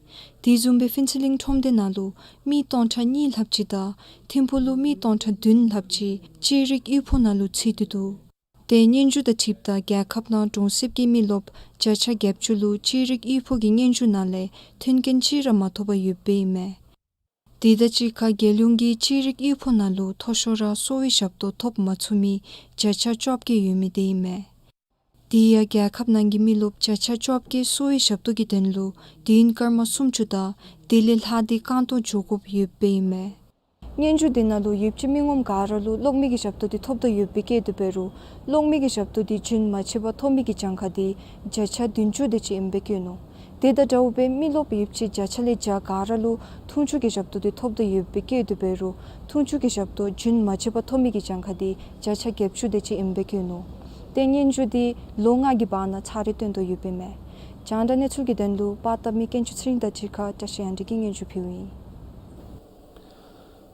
དེ་བཟུམ་སྦེ་ཕུན་ཚོགས་གླིང་ཁྲོམ་སྡེ་ནང་ལུ་མི་སྟོང་ཕྲག་གཉིས་ལྷགཔ་ཅིག་དང་ཐིམ་ཕུག་ལུ་མི་སྟོང་ཕྲག་བདུན་ལྷགཔ་ཅིག་ཅི་རིགས་དབུལ་ཕོངས་ནང་ལུ་ཚུད་དེ་འདུག། ཏེ་སྙན་ཞུ་དང་འཁྲིལཝ་ད་རྒྱལ་ཁབ་ནང་གྲོང་གསེབ་ཀྱི་མི་རློབས་བརྒྱ་ཆ་བརྒྱད་ཅུ་ལུ་ཅི་རིགས་དབུལ་ཕོངས་ཀྱི་སྙན་ཞུ་ནང་ལས་མཐུན་རྐྱེན་གཅིག་ར་མ་ཐོབ་པར་ཡོདཔ་ཨིན་མས། དེ་དང་གཅིག་ཁར་རྒྱལ་ཡོངས་ཀྱི་ཅི་རིགས་དབུལ་ཕོངས་ནང་ལུ་མཐོ་ཤོས་ར་གསོ་བའི་ཞབས་ཏོག་ཐོབ་མ་ཚུགས་མི་བརྒྱ་ཆ་བཅོ་བརྒྱད་ཡོད་མི་དེ་ཨིན་མས། དེ་ཡང་རྒྱལ་ཁབ་ནང་གི་མི་རློབས་བརྒྱ་ཆ་བཅོ་བརྒྱད་གསོ་བའི་ཞབས་ཏོག་གི་དོན་ལུ་དུས་ཡུན་སྐར་མ་སུམ་ཅུ་དང་དེ་ལས་ལྷག་སྟེ་རྐང་སྟོང་འགྱོ་དགོཔ་ཡོདཔ་ཨིན་མས། སྙན་ཞུ་དེ་ནང་ལུ་ཡོདཔ་ཅིག་མི་ངོམ་ག་ར་ལུ་གློག་མེ་གི་ཞབས་ཏོག་དེ་ཐོབ་དོ་ཡོདཔ་སྦེ་བཀོད་དེ་འབད་རུང་གློག་མེ་གི་ཞབས་ཏོག་དེ་རྒྱུན་མ་ཆད་པར་ཐོབ་མི་གི་གྱངས་ཁ་དེ་བརྒྱ་ཆ་བདུན་ཅུ་དེ་ཅིག་ཨིནམ་སྦེ་བཀོད་ནུག། དེ་དང་འདྲཝ་སྦེ་མི་རློབས་ཡོདཔ་ཅིག་བརྒྱ་ཆ་ལས་བརྒྱ་ག་ར་ལུ་འཐུང་ཆུ་གི་ཞབས་ཏོག་དེ་ཐོབ་དོ་ཡོདཔ་སྦེ་བཀོད་དེ་འབད་རུང་འཐུང་ཆུ་གི་ཞབས་ཏོག་རྒྱུན་མ་ཆད་པར་ཐོབ་མི་གི་གྱངས་ཁ་དེ་བརྒྱ་ཆ་བརྒྱད་ཅུ་དེ་ཅིག་ཨིནམ་སྦེ་བཀོད་ནུག། ཏེ་སྙན་ཞུ་དེ་ལོ་ལྔ་གི་བར་ན་ཚར་རེ་བཏོན་དོ་ཡོདཔ་ཨིན་མས། རྒྱང་བསྒྲགས་གནས་ཚུལ་གྱི་དོན་ལུ་པར་བཏབ་མི་དཀོན་མཆོག་ཚེ་རིང་དང་གཅིག་ཁར་བཀྲ་ཤིས་དབང་འདུས་ཀྱིས་སྙན་ཞུ་ཕུལཝ་ཨིན།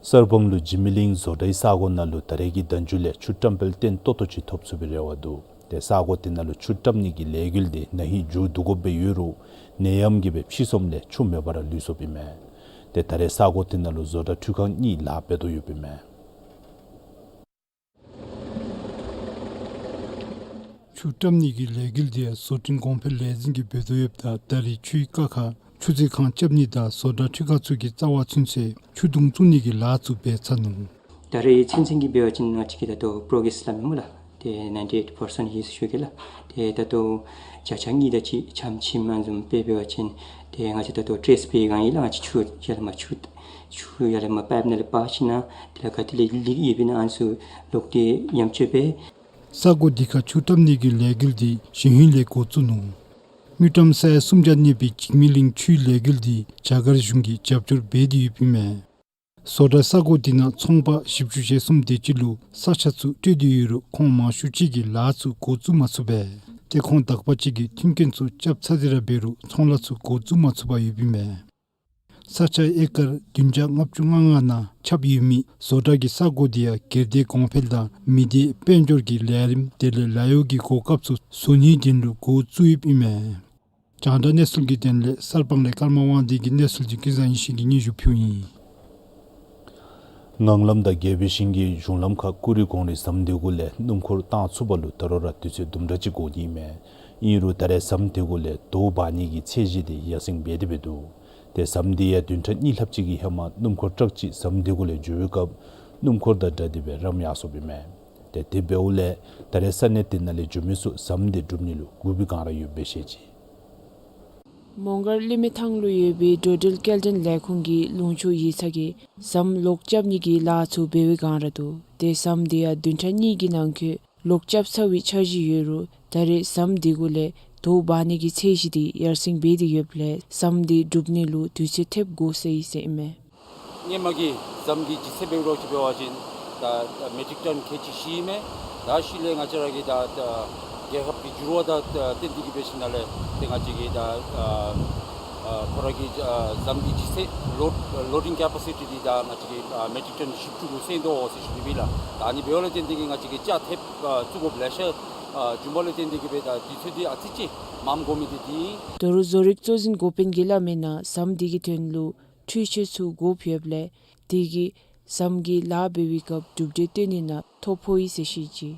གསར་སྤང་ལུ་འཇིགས་མེད་གླིང་བཟོ་གྲྭའི་ས་གོ་ནང་ལུ་ད་རེས་ཀྱི་ཟླ་མཇུག་ལས་ཆུ་བཀྲམ་སྤེལ་བརྟན་ཏོག་ཏོ་ཅིག་ཐོབ་ཚུགས་པའི་རེ་བ་འདུག། ཏེ་ས་གོ་དེ་ནང་ལུ་ཆུ་བཀྲམ་ནི་གི་ལས་འགུལ་དེ་ན་ཧིང་མཇུག་བསྡུ་དགོཔ་སྦེ་ཡོད་རུང་ནད་ཡམས་ཀྱིས་སྦེ་ཕྱི་ཚོམ་ལས་ཆུ་མེད་པར་ལུས་སོཔ་ཨིན་མས། ཏེ་ད་རེས་ས་གོ་དེ་ནང་ལུ་བཟོ་གྲྭ་ཁྲུས་ཁང་གཉིས་ལཱ་འབད་དོ་ཡོདཔ་ཨིན་མས། ཆུ་བཀྲམ་ནི་གི་ལས་འགུལ་དེ་བཟོ་སྐྲུན་གོང་འཕེལ་ལས་འཛིན་གྱིས་འབད་དོ་ཡོདཔ་ད་ད་རེས་ཆུའི་ཀ་ཁར་ཆུ་མཛོད་ཁང་རྐྱབ་ནི་དང་བཟོ་གྲྭ་ཁྲུས་ཁང་ཚུ་གི་རྩ་བ་ཚུན་ཚོད་ཆུ་དུང་བཙུགས་ནི་གི་ལཱ་ཚུ་འབད་ཚར་ནུག། ད་རེས་ཚུན་ཚོད་ཀྱི་འབད་བ་ཅིན་ང་བཅས་ཀྱི་ད་ལྟོ་པྲོ་གེ་རེསི་སླབ་མི་སྨོ་ལགས། ཏེ་ནའིན་ཊི་ཨེཊ་པར་སེནཊ་ཡོད་ཟེར་ཞུ་གེ་ལགས། ཏེ་ད་ལྟོ་བརྒྱ་ཆ་གཉིས་དེ་ཅིག་ཙམ་ཅིག་མ་བཟུམ་སྦེ་འབད་བ་ཅིན་ཏེ་ང་བཅས་ད་ལྟོ་ཊེསཊ་འབད་བའི་སྒང་ཨིན་ལགས། ང་བཅས་ཆུ་ཡར་ལས་མར་ཆུ་ཆུ་ཡར་ལས་མར་པའིཔ་ནང་ལས་འབག་ཞིན་ན་དེ་ལས་ག་ཏེ་ལས་ལིཀ་ཡོདཔ་ཨིན་ན་ཨ་ནི་ཚུ་ལོག་སྟེ་ཡམ་ཆོད་སྦེ། ས་གོ་འདི་ཁར་ཆུ་བཀྲམ་ནི་གི་ལས་འགུལ་འདི་ཞིན་ཧུའེ་ལས་འགོ་བཙུགས་ནུག། དངུལ་ཀྲམ་ས་ཡ་སུམ་བརྒྱ་གནས་པའི་འཇིགས་མེད་གླིང་ཆུའི་ལས་འགུལ་འདི་རྒྱ་གར་གཞུང་གིས་རྒྱབ་སྐྱོར་འབད་དེ་ཡོདཔ་ཨིན་མས། བཟོ་གྲྭ་ས་གོ་འདི་ནང་ཚོང་པ་བཞི་བཅུ་ཞེ་གསུམ་དེ་ཅིག་ལུ་ས་ཆ་ཚུ་སྤྲོད་དེ་ཡོད་རུང་ཁོང་མང་ཤོས་ཅིག་གིས་ལཱ་ཚུ་འགོ་བཙུགས་མ་ཚུགས་པས། ཏེ་ཁོང་དག་པ་ཅིག་གིས་མཐུན་རྐྱེན་ཚུ་རྐྱབ་ཚར་ཏེ་ར་འབད་རུང་ཚོང་ལཱ་ཚུ་འགོ་བཙུགས་མ་ཚུགས་པར་ཡོདཔ་ཨིན་མས། ས་ཆ་ཨེ་ཀར་བདུན་བརྒྱ་ལྔ་བཅུ་ང་ལྔ་ནང་ཁྱབ་ཡོད་མི་བཟོ་གྲྭ་གི་ས་གོ་འདི་ཡང་སྒེར་སྡེ་གོང་འཕེལ་དང་མི་སྡེ་དཔལ་འབྱོར་གྱི་ལས་རིམ་དེ་ལས་ལཱ་གཡོག་གི་གོ་སྐབས་ཚུ་བཟོ་ནིའི་དོན་ལུ་འགོ་བཙུགས་ཡོདཔ་ཨིན་མས། རྒྱང་བསྒྲགས་གནས་ཚུལ་གྱི་དོན་ལས་གསར་སྤང་ལས་ཀརྨ་དབང་འདུས་ཀྱི་གནས་ཚུལ་གྱི་ཀུན་བཟང་ཡེ་ཤེས་ཀྱིས་སྙན་ཞུ་ཕུལཝ་ཨིན། ངང་ལམ་དང་རྒྱལ་པོའི་ཞིང་གི་གཞུང་ལམ་ཁ་ཀུ་རི་གོང་རི་ཟམ་དེ་གུ་ལས་སྣུམ་འཁོར་བཏང་ཚུགས་པ་ལུ་ད་རུང་ར་དུས་ཚོད་དུམ་གྲ་ཅིག་འགོར་ནི་ཨིན་མས། ཨིན་རུང་ད་རེས་ཟམ་དེ་གུ་ལས་དོ་འབག་ནི་གི་ཚད་གཞི་དེ་ཡར་སེང་འབད་དེ་འབད་འདུག། ཏེ་ཟམ་དེ་ཡང་བདུན་ཕྲག་གཉིས་ལྷགཔ་ཅིག་གི་ཧེ་མ་སྣུམ་འཁོར་ཊཱག་ཅིག་ཟམ་དེ་གུ་ལས་འགྱོ་བའི་སྐབས་སྣུམ་འཁོར་དང་སྦྲགས་ཏེ་སྦེ་རམ་ཡར་སོཔ་ཨིན་མས། ཏེ་དེ་འབདཝ་ལས་ད་རེས་ས་གནས་དེ་ནང་ལས་འགྱོ་མི་ཚུ་ཟམ་དེ་སྒྲུབ་ནི་ལུ་སྒུག་པའི་བསྒང་ར་ཡོདཔ་སྦེ་བཤད་ཅི། མོང་སྒར་ལི་མི་ཐང་ལུ་ཡོད་པའི་འགྲོ་འགྲུལ་སྐྱེལ་འདྲེན་ལས་ཁུངས་ཀྱི་ལུང་ཕྱོགས་ཡིག་ཚང་གིས་ཟམ་ལོག་རྐྱབ་ནི་གི་ལཱ་ཚུ་འབད་བའི་བསྒང་ར་འདུག། ཏེ་ཟམ་དེ་ཡང་བདུན་ཕྲག་གཉིས་ཀྱི་ནང་འཁོད་ལོག་རྐྱབ་ཚར་བའི་འཆར་གཞི་ཡོད་རུང་ད་རེས་ཟམ་དེ་གུ་ལས་དོ་འབག་ནི་གི་ཚད་གཞི་དེ་ཡར་སེང་འབད་དེ་ཡོདཔ་ལས་ཟམ་དེ་སྒྲུབ་ནི་ལུ་དུས་ཚོད་ཐེབས་དགོ་ཟེར་ཨིན་ཟེར་ཨིན་མས། སྔོན་མ་གི་ཟམ་གྱི་ལྗིད་ཚད་འབད་རོགས་ཅིག་འབད་བ་ཅིན་ད་མེ་ཊིག་ཊོན་ཁལ་གཅིག་བཞི་ཨིན་མས། ད་ཤུལ་ལས་ང་བཅས་ར་གི་ད་ད་རྒྱལ་ཁབ་ཀྱི་འགྱུར་བ་དང་བསྟུན་ཏེ་གི་འབད་ཞིནམ་ལས་ཏེ་ང་བཅས་ཀྱི་ད་ཨ་ཨ་ཁོ་ར་གི་ཨ་ཟམ་གྱི་ལྗིད་ཚད་ལོཌ་ལོཌ་ཌིང་ཀེ་པ་སི་ཊི་འདི་ད་ང་བཅས་ཀྱི་ཨ་མེ་ཊིག་ཊོན་བཞི་བཅུ་ལུ་སེང་དོ་ཟེར་ཞུ་ནི་ཨིན་ལགས། ད་ཨ་ནི་འབདཝ་ལས་བརྟེན་ཏེ་གི་ང་བཅས་ཀྱི་ལྕགས་ཐེབས་ཨ་བཙུགས་དགོཔ་ལེ་ཤ་ཨ་བྱུངམ་ལས་བརྟེན་ཏེ་གི་སྦེ་ད་དུས་ཚོད་འདི་ཨ་ཙི་ཅིག་མངམ་འགོར་མི་འདི་འདི་ཨིན། ད་རུང་བཟོ་རིག་གཙོ་འཛིན་འགོ་དཔོན་གྱིས་སླབ་མིའི་ནང་ཟམ་འདི་གི་དོན་ལུ་འཕྲུལ་ཆས་ཚུ་དགོཔ་ཡོདཔ་ལས་དེ་གིས་ཟམ་གྱི་ལཱ་འབད་བའི་སྐབས་གྲུབ་འབྲས་སྟོན་ནི་ནང་ཐོ་ཕོག་ཡི་ཟེར་བཤད་ཅི།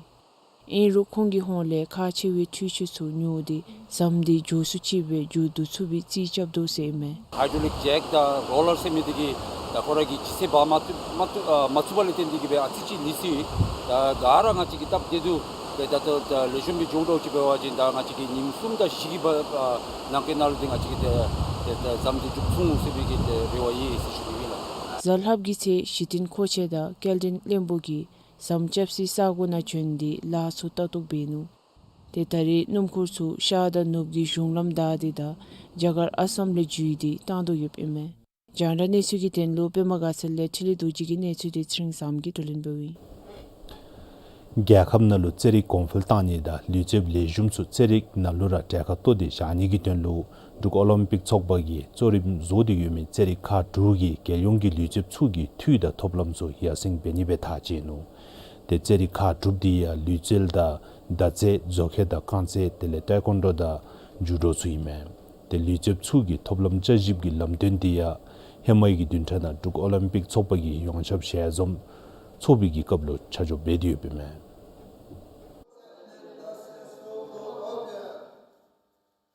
ཨིན་རུང་ཁོང་གི་ཧོངས་ལས་ཁག་ཆེ་བའི་འཕྲུལ་ཆས་ཚུ་ཉོ་སྟེ་ཟམ་འདི་མགྱོགས་སུ་ཅིག་སྦེ་མཇུག་བསྡུ་ཚུགས་པའི་རྩིས་རྐྱབ་དོ་ཟེར་ཨིན་མས། ཧའི་ཌོ་རོ་ལིག་ཇེག་དང་རོ་ལར་ཟེར་མི་འདི་གིས་ད་ཁོ་ར་གི་ལྗིད་ཚད་འབག་མ་བཏུབ་མ་བཏུབ་ཨ་མ་ཚུགས་པ་ལས་བརྟེན་ཏེ་གི་སྦེ་ཨ་ཙི་ཅིག་ལུས་སོ་ཡི། ད་ག་ར་ང་བཅས་ཀྱིས་སྟབས་བདེ་སྟེ་སྦེ་ད་ལྟོ་ད་ལེགས་ཤོམ་སྦེ་འགྱོ་དོ་ཅིག་འབད་བ་ཅིན་ད་ང་བཅས་ཀྱིས་ཉིནམ་གསུམ་དང་བཞི་གི་བར་ཨ་ནང་འཁོད་ནང་ལུ་འདི་ང་བཅས་ཀྱིས་ཏེ་ཏེ་ཏེ་ཟམ་འདི་མཇུག་བསྡུ་ཚུགས་ཟེར་བའི་གི་ཏེ་རེ་བ་ཡོད་ཟེར་ཞུ་ནི་ཨིན་ལགས། གཟའ་ལྷགཔ་གི་ཚེས་གཞི་རྟེན་མཁོ་ཆས་དང་སྐྱེལ་འདྲེན་བློན་པོ་གིས་ཟམ་རྐྱབ་སའི་ས་གོ་ནང་བྱོན་ཏེ་ལཱ་ཚུ་ལྟ་རྟོག་འབད་ནུག། ཏེ་ད་རེས་སྣུམ་འཁོར་ཚུ་ཤར་དང་ནུབ་ཀྱི་གཞུང་ལམ་བདའ་སྟེ་དང་རྒྱ་གར་ཨ་སམ་ལས་འཛུལ་ཏེ་བཏང་དོ་ཡོདཔ་ཨིན་མས། རྒྱང་བསྒྲགས་གནས་ཚུལ་གྱི་དོན་ལུ་པདྨ་དགའ་ཚལ་ལས་འཕྲིན་ལས་རྡོ་རྗེ་གི་གནས་ཚུལ་དེ་ཚེ་རིང་བཟངམོ་གིས་བསྡུ་ལེན་འབདཝ་ཨིན། རྒྱལ་ཁབ་ནང་ལུ་རྩེད་རིགས་གོང་འཕེལ་གཏང་ནི་དང་ལུས་རྩལཔ་ལེགས་ཤོམ་ཚུ་རྩེད་རིགས་ནང་ལུ་ར་གྲལ་ཁར་གཏོགས་ཏེ་བཞག་ནི་གི་དོན་ལུ་འབྲུག་ཨོ་ལིམ་པིག་ཚོགས་པ་གིས་གཙོ་རིམ་བཟོ་སྟེ་ཡོད་མི་རྩེད་རིགས་ཁག་དྲུག་གིས་རྒྱལ་ཡོངས་ཀྱི་ལུས་རྩལཔ་ཚུ་གི་འཐུས་དང་ཐོབ་ལམ་ཚུ་ཡར་སེང་འབད་ནི་སྦེ་ཐག་བཅད་ནུག། ཏེ་རྩེད་རིགས་ཁག་དྲུག་འདི་ཡང་ལུས་རྩལ་དང་མདའ་རྩེད་མཛོ་ཁལ་དང་རྐང་རྩེད་དེ་ལས་ཏའེ་ཀོན་ཌོ་དང་ཇུ་ཌོ་ཚུ་ཨིན་མས། ཏེ་ལུས་རྩལཔ་ཚུ་གི་ཐོབ་ལམ་བསྐྱར་ཞིབ་ཀྱི་ལམ་སྟོན་འདི་ཡང་ཧེ་མའི་གི་བདུན་ཕྲག་ནང་འབྲུག་ཨོ་ལིམ་པིག་ཚོགས་པ་གི་ཡོངས་ཁྱབ་ཞལ་འཛོམས་ཚོགས་པའི་གི་སྐབས་ལུ་ཆ་འཇོག་འབད་དེ་ཡོདཔ་ཨིན་མས།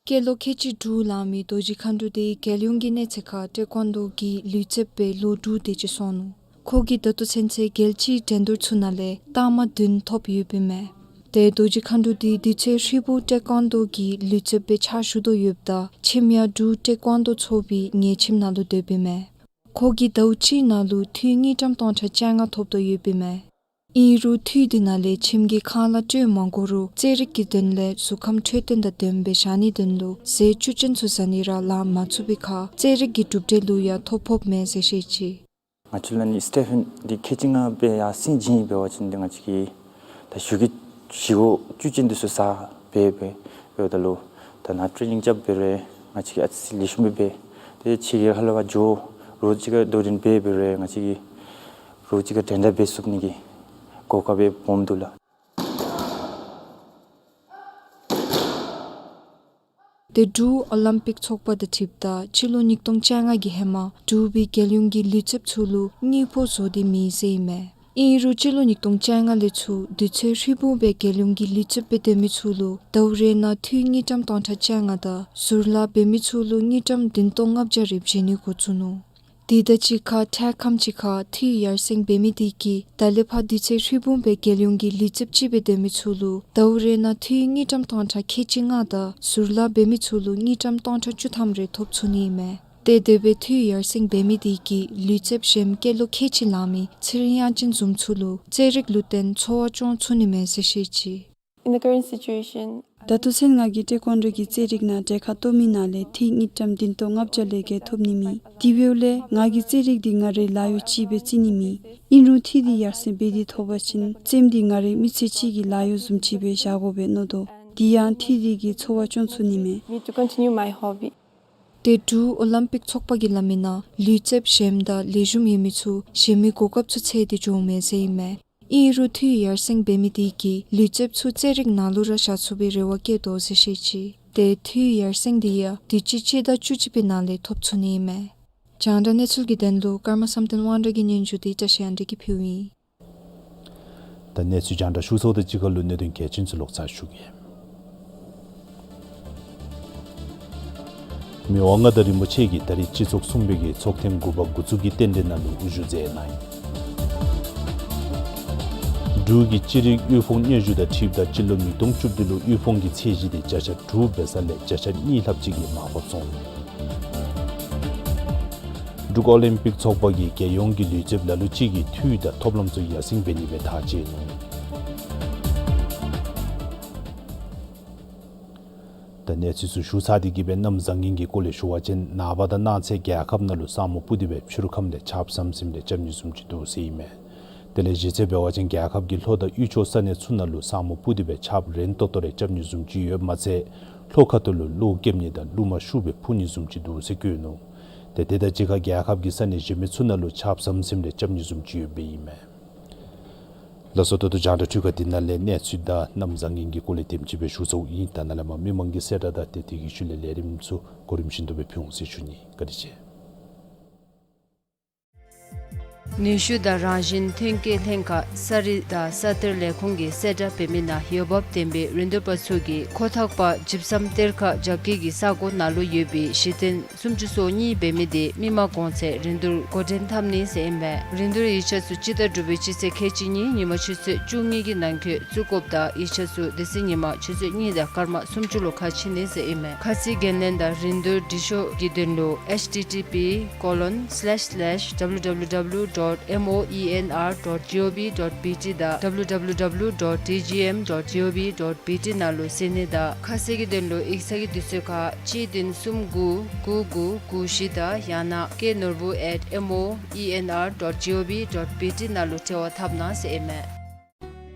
སྐྱེས་ལོ་ཁལ་གཅིག་དྲུག་ལང་མི་རྡོ་རྗེ་མཁའ་འགྲོ་དེ་རྒྱལ་ཡོངས་ཀྱི་གནས་ཚད་ཁར་ཏའེ་ཀོན་ཌོ་གི་ལུས་རྩལཔ་སྦེ་ལོ་དྲུག་དེ་ཅིག་སོང་ནུག། ཁོ་གིས་ད་ལྟོ་ཚུན་ཚོད་རྒྱལ་སྤྱིའི་འགྲན་བསྡུར་ཚུ་ནང་ལས་རྟགས་མ་བདུན་ཐོབ་ཡོདཔ་ཨིན་མས། ཏེ་རྡོ་རྗེ་མཁའ་འགྲོ་དེ་དུས་ཚོད་ཧྲིལ་བུ་ཏའེ་ཀོན་ཌོ་གི་ལུས་རྩལཔ་སྦེ་ཕྱག་ཞུ་དོ་ཡོདཔ་ད་ཁྱིམ་ཡང་འབྲུག་ཏའེ་ཀོན་ཌོ་ཚོགས་པའི་ཉེ་ཁྱིམ་ནང་ལུ་སྡོདཔ་ཨིན་མས། ཁོ་གིས་ཟླཝ་གཅིག་ནང་ལུ་འཐུས་དངུལ་ཀྲམ་སྟོང་ཕྲག་བཅོ་ལྔ་ཐོབ་དོ་ཡོདཔ་ཨིན་མས། ཨིན་རུང་འཐུས་དེ་ནང་ལས་ཁྱིམ་གྱི་ཁང་གླ་སྤྲོད་མ་དགོ་རུང་རྩེད་རིགས་ཀྱི་དོན་ལས་གཟུགས་ཁམས་འཕྲོད་བསྟེན་དང་ལྡནམ་སྦེ་བཞག་ནིའི་དོན་ལུ་ཟས་བཅུད་ཅན་ཚུ་བཟའ་ནི་ར་ལང་མ་ཚུགས་པའི་ཁར་རྩེད་རིགས་ཀྱི་གྲུབ་འབྲས་ལུ་ཡང་ཐོ་ཕོགཔ་མེད་ཟེར་བཤད་ཅི། ང་བཅས་ལུ་ནི་སི་ཊེ་ཕེན་འདི་ཁལ་གཅིག་ལྔ་སྦེ་ཡར་སེང་བྱིན་ཡི། འབད་བ་ཅིན་འདི་ང་བཅས་ཀྱིས་ད་གཞུག་གི་བཞེས་སྒོ་བཅུད་ཅན་འདི་ཚུ་བཟའ་སྦེ་འབད་འབདཝ་ད་ལུ་ད་ནཱ་ཊེ་ནིང་རྐྱབ་འབད་རུང་ང་བཅས་ཀྱིས་ཨ་ཙི་ལེགས་ཤོམ་སྦེ་འབད་དེ་ཕྱི་རྒྱལ་ཁ་ལུ་འབག་འགྱོ་རོགས་ཅིག་ཁར་དོ་འགྲན་འབད་འབད་རུང་ང་བཅས་ཀྱིས་རོགས་ཅིག་ཁར་འགྲན་ཟླ་འབད་ཚུགས་ནི་གི་གོ་སྐབས་སྦེ་སྦོམ་འདུག་ལགས། ཏེ་འབྲུག་ཨོ་ལིམ་པིག་ཚོགས་པ་དང་འཁྲིལཝ་ད་སྤྱི་ལོ་ཉིས་སྟོང་བཅོ་ལྔ་གི་ཧེ་མ་འབྲུག་པའི་རྒྱལ་ཡོངས་ཀྱི་ལུས་རྩལཔ་ཚུ་ལུ་དངུལ་ཕོགས་བཟོ་སྟེ་མེད་ཟེར་ཨིན་མས། ཨིན་རུང་སྤྱི་ལོ་ཉིས་སྟོང་བཅོ་ལྔ་ལས་ཚུར་དུས་ཚོད་ཧྲིལ་བུ་སྦེ་རྒྱལ་ཡོངས་ཀྱི་ལུས་རྩལཔ་སྦེ་སྡོད་མི་ཚུ་ལུ་ཟླཝ་རེ་ནང་འཐུས་དངུལ་ཀྲམ་སྟོང་ཕྲག་བཅོ་ལྔ་དང་ཟུར་ལཱ་འབད་མི་ཚུ་ལུ་དངུལ་ཀྲམ་བདུན་སྟོང་ལྔ་བརྒྱ་རེ་བྱིན་ནི་འགོ་བཙུགས་ནུག། དེ་དང་གཅིག་ཁར་འཕྲལ་ཁམས་ཅིག་ཁར་འཐུས་ཡར་སེང་འབད་མི་དེ་གིས་ད་ལས་ཕར་དུས་ཚོད་ཧྲིལ་བུ་སྦེ་རྒྱལ་ཡོངས་ཀྱི་ལུས་རྩལཔ་ཅིག་སྦེ་སྡོད་མི་ཚུ་ལུ་ཟླཝ་རེ་ནང་འཐུས་དངུལ་ཀྲམ་སྟོང་ཕྲག་ཁལ་གཅིག་ལྔ་དང་ཟུར་ལཱ་འབད་མི་ཚུ་ལུ་དངུལ་ཀྲམ་སྟོང་ཕྲག་བཅུ་ཐམ་རེ་ཐོབ་ཚུགས་ནི་ཨིན་མས། ཏེ་དེ་སྦེ་འཐུས་ཡར་སེང་འབད་མི་དེ་གིས་ལུས་རྩལཔ་གཞན་སྐྱེས་ལོ་ཁལ་གཅིག་ལང་མི་ཚེ་རིང་དབྱངས་ཅན་བཟུམ་ཚུ་ལུ་རྩེད་རིགས་ལུ་བརྟེན་འཚོ་བ་སྐྱོང་ཚུགས་ནི་མས་ཟེར་བཤད་ཅི། In the current situation, ད་ལྟོ་ཚུན་ང་གིས་ཏའེ་ཀོན་ཌོ་གི་རྩེད་རིགས་ནང་གྲལ་ཁར་གཏོགས་མི་ནང་ལས་འཐུས་དངུལ་ཀྲམ་བདུན་སྟོང་ལྔ་བརྒྱ་ལས་བརྒལ་ཐོབ་ནི་མེད། དེ་འབདཝ་ལས་ང་གིས་རྩེད་རིགས་འདི་ང་རའི་ལཱ་གཡོག་ཅིག་སྦེ་བརྩི་ནི་མེད། ཨིན་རུང་འཐུས་འདི་ཡར་སེང་འབད་དེ་ཐོབ་པ་ཅིན་རྩེདམོ་འདི་ང་རའི་མི་ཚེ་གཅིག་གི་ལཱ་གཡོག་བཟུམ་ཅིག་སྦེ་བཞག་དགོ་པས་མནོ་དོ། དེ་ཡང་འཐུས་འདི་གིས་འཚོ་བ་སྐྱོང་ཚུགས་ནི་མས། Me to continue my hobby. ཏེ་འབྲུག་ཨོ་ལིམ་པིག་ཚོགས་པ་གིས་སླབ་མི་ནང་ལུས་རྩལཔ་གཞོནམ་དང་ལེགས་ཤོམ་ཡོད་མི་ཚུ་གཞོན་མི་གོ་སྐབས་ཚུ་འཚོལ་ཏེ་འགྱོཝ་མས་ཟེར་ཨིན་མས། ཨིན་རུང་འཐུས་ཡར་སེང་འབད་མི་དེ་གིས་ལུས་རྩལཔ་ཚུ་རྩེད་རིགས་ནང་ལུ་ར་བཞག་ཚུགས་པའི་རེ་བ་བསྐྱེད་དོ་ཟེར་བཤད་ཅི། ཏེ་འཐུས་ཡར་སེང་དེ་ཡང་དུས་ཅི་སྤྱི་ཟླ་བཅུ་གཅིག་པའི་ནང་ལས་ཐོབ་ཚུགས་ནི་ཨིན་མས། རྒྱང་བསྒྲགས་གནས་ཚུལ་གྱི་དོན་ལུ་ཀརྨ་བསམ་གཏན་དབང་གྲགས་ཀྱི་སྙན་ཞུ་དེ་བཀྲ་ཤིས་དབང་གྲགས་ཀྱིས་ཕུལཝ་ཨིན། ད་གནས་ཚུལ་རྒྱང་བསྒྲགས་ཞུ་ཚརཝ་དང་གཅིག་ཁར་ལུ་གནད་དོན་གལ་ཆེན་ཚུ་ལོག་ཚར་ཞུ་གེ། མི་དབང་མངའ་བདག་རིན་པོ་ཆེ་གིས་ད་རིས་སྤྱི་ཚོགས་གསུམ་པའི་གི་ཚོགས་ཐེངས་དགུ་པ་འགོ་བཙུགས་ཀྱི་རྟེན་འབྲེལ་ནང་ལུ་དབུ་བཞུགས་མཛད་གནང་ཡི། འབྲུག་གི་ཅི་རིགས་དབུལ་ཕོངས་སྙན་ཞུ་དང་འཁྲིལཝ་ད་སྤྱི་ལོ་ཉིས་སྟོང་བཅུ་བདུན་ལུ་དབུལ་ཕོངས་ཀྱི་ཚད་གཞི་དེ་བརྒྱ་ཆ་དྲུག་འབད་ས་ལས་བརྒྱ་ཆ་གཉིས་ལྷགཔ་ཅིག་གིས་མར་བབས་སོང་། འབྲུག་ཨོ་ལིམ་པིག་ཚོགས་པ་གིས་རྒྱལ་ཡོངས་ཀྱི་ལུས་རྩལཔ་ལ་ལུ་ཅིག་གི་འཐུས་དང་ཐོབ་ལམ་ཚུ་ཡར་སེང་འབད་ནི་སྦེ་ཐག་བཅད་ནུག། ད་གནས་ཚུལ་ཚུ་ཞུ་ཚར་ཏེ་གི་སྦེ་གནམ་བཟང་ངན་གྱི་སྐོར་ལས་ཞུ་བ་ཅིན་ནངས་པ་དང་གནངས་ཚེ་རྒྱལ་ཁབ་ནང་ལུ་ས་སྨུག་སྤུབས་ཏེ་སྦེ་ཕྱི་རུ་ཁམས་ལས་ཆརཔ་ཟམ་ཟིམ་རེ་རྐྱབ་ནི་བཟུམ་ཅིག་འདུག་ཟེར་ཨིན་མས། དེ་ལས་གཞེས་ཚེ་འབད་བ་ཅིན་རྒྱལ་ཁབ་ཀྱི་ལྷོ་དང་དབུས་ཕྱོགས་ས་གནས་ཚུ་ནང་ལུ་ས་སྨུག་སྤུབས་ཏེ་སྦེ་ཆརཔ་རན་ཏོག་ཏོ་རེ་རྐྱབ་ནི་བཟུམ་ཅིག་ཡོདཔ་མ་ཚད་ལྷོ་ཁ་ཐུག་ལུ་གློག་རྐྱབ་ནི་དང་རླུང་མ་ཤུགས་སྦེ་འཕུ་ནི་བཟུམ་ཅིག་འདུག་ཟེར་བཀོད་ནུག། ཏེ་དེ་དང་གཅིག་ཁར་རྒྱལ་ཁབ་ཀྱི་ས་གནས་གཞན་མི་ཚུ་ནང་ལུ་ཆརཔ་ཟམ་ཟིམ་རེ་རྐྱབ་ནི་བཟུམ་ཅིག་ཡོདཔ་ཨིན་མས། ལགས་སོ། ད་ལྟོ་རྒྱང་བསྒྲགས་འཕྲུལ་ཁང་འདི་ནང་ལས་གནས་ཚུལ་དང་གནམ་བཟང་ངན་གྱི་སྐོར་ལས་དེམ་ཅིག་སྦེ་ཞུ་ཚརཝ་ཨིན། ད་ནཱ་ལས་མར་མི་མང་གི་གསལ་བསྒྲགས་དང་ཏེ་དེ་གི་ཤུལ་ལས་ལས་རིམ་ཚུ་གོ་རིམ་བཞིན་དུ་སྦེ་ཕུལ་འོང་ཟེར་ཞུ་ནི། བཀའ་དྲིན་ཆེ། ནུས་ཤུགས་དང་རང་བཞིན་ཐོན་སྐྱེད་ལྷན་ཁག་ས་རིག་དང་ས་གཏེར་ལས་ཁུངས་ཀྱིས་གསལ་བསྒྲགས་འབད་མི་ནང་འོས་འབབ་ལྡན་པའི་རིན་བསྡུར་པ་ཚུ་གིས་ཁོ་ཐག་པ་ཇིབ་སམ་གཏེར་ཁ་རྒྱབ་ཁལ་གྱི་ས་གོ་ནང་ལུ་ཡོད་པའི་གཞི་རྟེན་སུམ་ཅུ་སོ་གཉིས་འབད་མི་དེ་མི་མང་གོང་ཚད་རིན་བསྡུར་འགོ་འདྲེན་འཐབ་ནི་ཟེར་ཨིན་པས། རིན་བསྡུར་ཡིག་ཆ་ཚུ་སྤྱི་ཟླ་དྲུག་པའི་སྤྱི་ཚེས་ཁལ་གཅིག་གཉིས་ཉིན་མ་ཆུ་ཚོད་བཅུ་གཉིས་ཀྱི་ནང་འཁོད་བཙུགས་དགོཔ་དང་ཡིག་ཆ་ཚུ་དེ་ཚེ་ཉིན་མ་ཆུ་ཚོད་གཉིས་དང་སྐར་མ་སུམ་ཅུ་ལུ་ཁ་ཕྱེ་ནི་ཟེར་ཨིན་མས། ཁ་གསལ་གྱི་ལན་དང་རིན་བསྡུར་འབྲི་ཤོག་གི་དོན་ལུ་H T T P colon slash slash W W W dot moenr dot gov dot B T དང་W W W dot D G M dot gov dot B T ནང་ལུ་གསན་ནི་དང་ཁ་གསལ་གྱི་དོན་ལུ་ཡིག་ཚང་གི་དུས་ཚོད་ཁར་གཅིག་བདུན་གསུམ་དགུ་དགུ་དགུ་དགུ་བཞི་དང་ཡང་ན་K Norbu at moenr dot gov dot B T ནང་ལུ་འབྲེལ་བ་འཐབ་གནང་ཟེར་ཨིན་མས།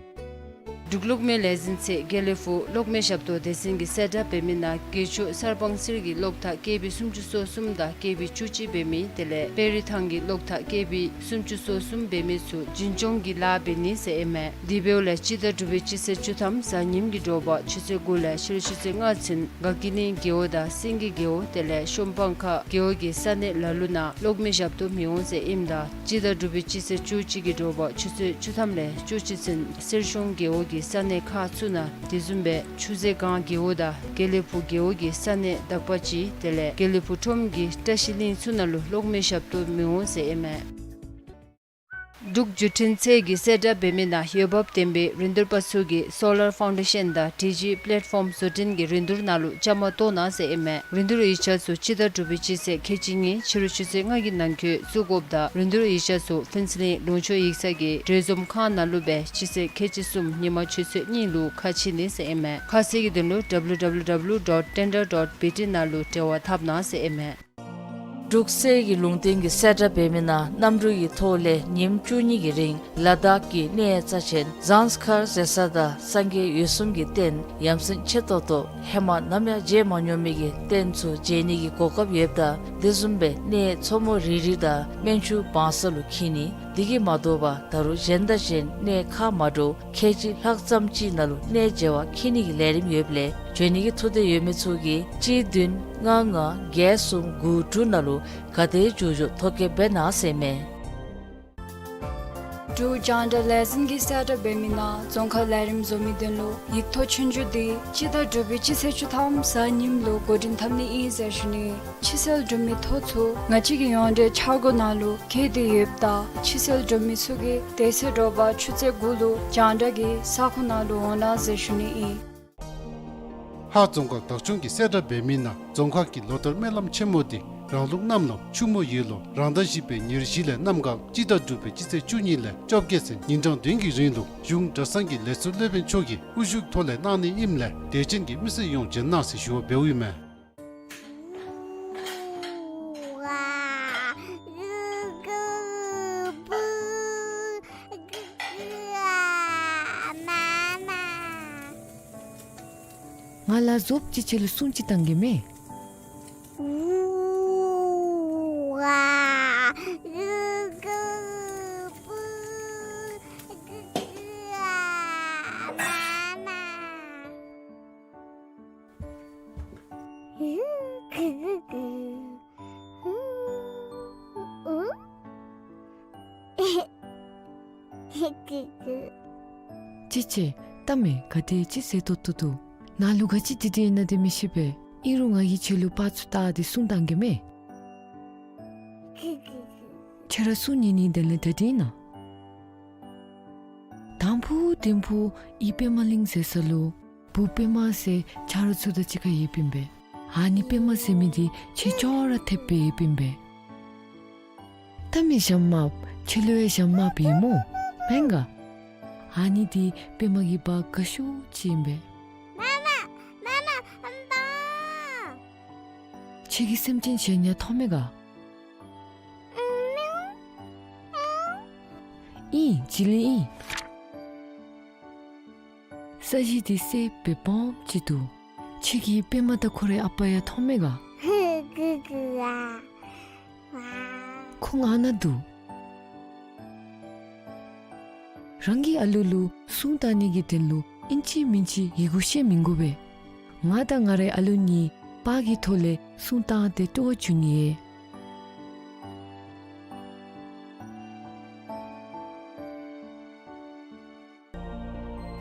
འབྲུག་གློག་མེ་ལས་འཛིན་ཚད་དགེ་ལེགས་ཕུག་གློག་མེ་ཞབས་ཏོག་སྡེ་ཚན་གྱིས་གསལ་བསྒྲགས་འབད་མི་ནང་དགེ་ཕྱུག་གསར་སྤང་གསེར་གྱི་གློག་ཐག་ཀེ་བི་སུམ་ཅུ་སོ་གསུམ་དང་ཀེ་བི་བཅུ་གཅིག་འབད་མི་དེ་ལས་དཔལ་རི་ཐང་གི་གློག་ཐག་ཀེ་བི་སུམ་ཅུ་སོ་གསུམ་འབད་མི་ཚུ་རྒྱུན་སྐྱོང་གི་ལཱ་འབད་ནི་ཟེར་ཨིན་མས། དེ་འབདཝ་ལས་སྤྱི་ཟླ་དྲུག་པའི་སྤྱི་ཚེས་བཅུ་ཐམ་གཟའ་ཉིམ་གྱི་དྲོ་པ་ཆུ་ཚོད་དགུ་ལས་ཕྱི་རུ་ཆུ་ཚོད་ལྔ་ཚུན་དགའ་སྐྱིད་གླིང་རྒེད་འོག་དང་སེང་གེ་རྒེད་འོག་དེ་ལས་ཤོམ་སྤང་ཁ་རྒེད་འོག་གི་ས་གནས་ལ་ལུ་ནང་གློག་མེ་ཞབས་ཏོག་མི་འོང་ཟེར་ཨིནམ་ད་སྤྱི་ཟླ་དྲུག་པའི་སྤྱི་ཚེས་བཅུ་གཅིག་གི་དྲོ་པ་ཆུ་ཚོད་བཅུ་ཐམ་ལས་བཅུ་གཅིག་ཚུན་གསེར་གཞོང་རྒེད་འོག་གི་ས་གནས་ཁག་ཚུ་ནང་དེ་བཟུམ་སྦེ་ཆུ་ཚོད་སྒང་རྒེད་འོག་དང་དགེ་ལེགས་ཕུག་རྒེད་འོག་གི་ས་གནས་དག་པ་ཅིག་དེ་ལས་དགེ་ལེགས་ཕུག་ཁྲོམ་གྱི་བཀྲ་ཤིས་གླིང་ཚུ་ནང་ལུ་གློག་མེ་ཞབས་ཏོག་མི་འོང་ཟེར་ཨིན་མས། འབྲུག་བརྒྱུད་འཕྲིན་ཚད་ཀྱིས་གསལ་བསྒྲགས་འབད་མི་ནང་འོས་འབབ་ལྡན་པའི་རིན་བསྡུར་པ་ཚུ་གིས་སོ་ལར་ཕའུན་ཌེ་ཤཱན་དང་ཌི་ཇི་པེ་ལེཊ་ཕོམ་བཟོ་སྐྲུན་གྱི་རིན་བསྡུར་ནང་ལུ་བཅའ་མར་གཏོགས་གནང་ཟེར་ཨིན་མས། རིན་བསྡུར་ཡིག་ཆ་ཚུ་སྤྱི་ཟླ་དྲུག་པའི་སྤྱི་ཚེས་ཁལ་གཅིག་གཉིས་ཕྱི་རུ་ཆུ་ཚོད་ལྔ་གི་ནང་འཁོད་བཙུགས་དགོཔ་དང་རིན་བསྡུར་ཡིག་ཆ་ཚུ་ཕུན་ཚོགས་གླིང་ལུང་ཕྱོགས་ཡིག་ཚང་གི་གྲོས་འཛོམས་ཁང་ནང་ལུ་སྦེ་སྤྱི་ཚེས་ཁལ་གཅིག་གསུམ་ཉིན་མ་ཆུ་ཚོད་གཉིས་ལུ་ཁ་ཕྱེ་ནི་ཟེར་ཨིན་མས། ཁ་གསལ་གྱི་དོན་ལུ་W W W dot tender dot B T ནང་ལུ་འབྲེལ་བ་འཐབ་གནང་ཟེར་ཨིན་མས། འབྲུག་གསེར་གྱི་ལུང་བསྟན་གྱིས་གསལ་བསྒྲགས་འབད་མི་ནང་གནམ་གྲུ་གི་ཐོག་ལས་ཉིནམ་བཅུ་གཉིས་ཀྱི་རིང་ལ་དྭགས་ཀྱི་གནས་རྩ་ཆེན་ཟངས་དཀར་ཟེར་ས་དང་སངས་རྒྱས་འོད་སྲུང་གི་རྟེན་ཡ་མཚན་ཆེ་ཏོག་ཏོ་ཧེ་མ་ནམ་ཡང་མཇལ་མ་མྱོང་མི་གི་རྟེན་ཚུ་མཇལ་ནི་གི་གོ་སྐབས་ཡོདཔ་ད་དེ་བཟུམ་སྦེ་གནས་མཚོ་མོ་རི་རི་དང་སྨན་ཆུ་བང་ས་ལུ་འཁྱིད་ནི། དེ་གིས་མ་དོ་བར་ད་རུང་གཞན་དང་གཞན་གནས་ཁ་མ་འདྲཝ་ཁལ་གཅིག་ལྷག་ཙམ་ཅིག་ནང་ལུ་གནས་མཇལ་བར་འཁྱིད་ནི་གི་ལས་རིམ་ཡོདཔ་ལས་འབྱོན་ནི་གི་ཐུགས་འདོད་ཡོད་མི་ཚུ་གིས་གཅིག་བདུན་ལྔ་ལྔ་བརྒྱད་གསུམ་དགུ་དྲུག་ནང་ལུ་ག་དེ་མགྱོགས་མགྱོགས་ཐོ་བཀོད་འབད་གནང་ཟེར་མས། འབྲུག་རྒྱང་བསྒྲགས་ལས་འཛིན་གྱིས་གསལ་བསྒྲགས་འབད་མི་ནང་རྫོང་ཁ་ལས་རིམ་བཟོ་མི་དོན་ལུ་ཡིག་ཐོག་ཆོས་རྒྱུགས་དེ་སྤྱི་ཟླ་དྲུག་པའི་སྤྱི་ཚེས་བཅུ་ཐམ་གཟའ་ཉིམ་ལུ་འགོ་འདྲེན་འཐབ་ནི་ཨིན་ཟེར་ཞུ་ནི། ཕྱི་སེལ་གྲུབ་མི་ཐོ་ཚུ་ང་བཅས་ཀྱི་ཡོངས་འབྲེལ་འཆར་སྒོ་ནང་ལུ་བཀོད་དེ་ཡོདཔ་ད་ཕྱི་སེལ་གྲུབ་མི་ཚུ་གིས་དེ་ཚེ་དྲོ་པ་ཆུ་ཚོད་དགུ་ལུ་རྒྱང་བསྒྲགས་ཀྱི་ས་ཁོངས་ནང་ལུ་འོང་གནང་ཟེར་ཞུ་ནི་ཨིན། ཧཱ་རྫོང་ཁག་བདག་སྐྱོང་གིས་གསལ་བསྒྲགས་འབད་མི་ནང་རྫོང་ཁག་གི་ལོ་ལྟར་སྨོན་ལམ་ཆེན་མོ་དེ་རང་ལུགས་གནམ་ལོ་ཆུ་མོ་ཡོས་ལོ་རང་ཟླ་བཞི་པའི་ཉེར་བཞི་ལས་གནམ་གང་སྤྱི་ཟླ་དྲུག་པའི་སྤྱི་ཚེས་བཅུ་གཉིས་ལས་བཅོ་བརྒྱད་ཚུན་ཉིན་གྲངས་བདུན་གྱི་རིང་ལུ་གཞུང་གྲྭ་ཚང་གི་ལས་ཚོགས་སློབ་དཔོན་མཆོག་གི་དབུ་བཞུགས་ཐོག་ལས་གནང་ནི་ཨིནམ་ལས་དད་ཅན་གྱི་མི་སེར་ཡོངས་འབྱོན་གནང་ཟེར་ཞུ་བ་འབདཝ་ཨིན་མས། ང་ལ་ཟོབ་ཅིག་ཁྱོད་ལུ་སྲུང་ཅིག་བཏང་གེ་མས། ཅི་ཅི། ལྟ་མས། ག་དེ་ཅིག་ཟེར་ཏོག་ཏོ་འདུག། ནཱ་ལུ་ག་ཅི་འདི་འདི་ཨིན་ན་འདི་མི་ཤེས་པས། ཨིན་རུང་ང་གིས་ཁྱོད་ལུ་པར་ཚུ་བལྟ་སྟེ་གསུང་བཏང་གེ་མས། ཁྱོད་ར་གསུང་ཉན་ནི། དེ་ལས་ག་དེ་ཨིན་ན། དང་ཕུ་དིང་ཕུ་ཨི་པདྨ་གླིང་ཟེར་ས་ལུ་བུ་པདྨ་ཟེར་ཆ་རོགས་ཚུ་དང་གཅིག་ཁར་ཡོདཔ་ཨིན་པས། ཨ་ནི་པདྨ་ཟེར་མི་འདི་ཁྱོད་ཅོག་ར་འཐདཔ་སྦེ་ཡོདཔ་ཨིན་པས། ལྟ་མས་ཞྭམོ་དམརཔོ། ཁྱོད་ལུ་ཡང་ཞྭམོ་དམརཔོ་ཡོད་སྨོ། མེན་ག། ཨ་ནི་འདི་པདྨ་གི་བ་དགའ་ཤོས་ཅིག་ཨིན་པས། མ་མ། མ་མ། ཨམ་པ། ཁྱོད་ཀྱིས་སེམས་ཅན་གཞན་ཡང་མཐོང་མས་ག། ཨིན། བྱི་ལི་ཨིན། ས་གཞི་འདི་སེརཔོ་སྦེ་སྦོམ་ཅིག་འདུག། ཁྱོད་ཀྱིས་པདྨ་དང་ཁོ་རའི་ཨ་པ་ཡང་མཐོང་མས་ག། ཁོང་ཨ་ནཱ་འདུག། རང་གི་ཨ་ལུ་ལུ་གསུང་བཏང་ནི་གི་དོན་ལུ་ཨིན་ཅི་མིན་ཅི་ཡི་གུ་བཤད་མི་དགོ་པས། ང་དང་ང་རའི་ཨ་ལུ་གཉིས་པར་གྱི་ཐོག་ལས་གསུང་བཏང་སྟེ་སྤྲོ་བ་བྱུང་ནི་ཨིན།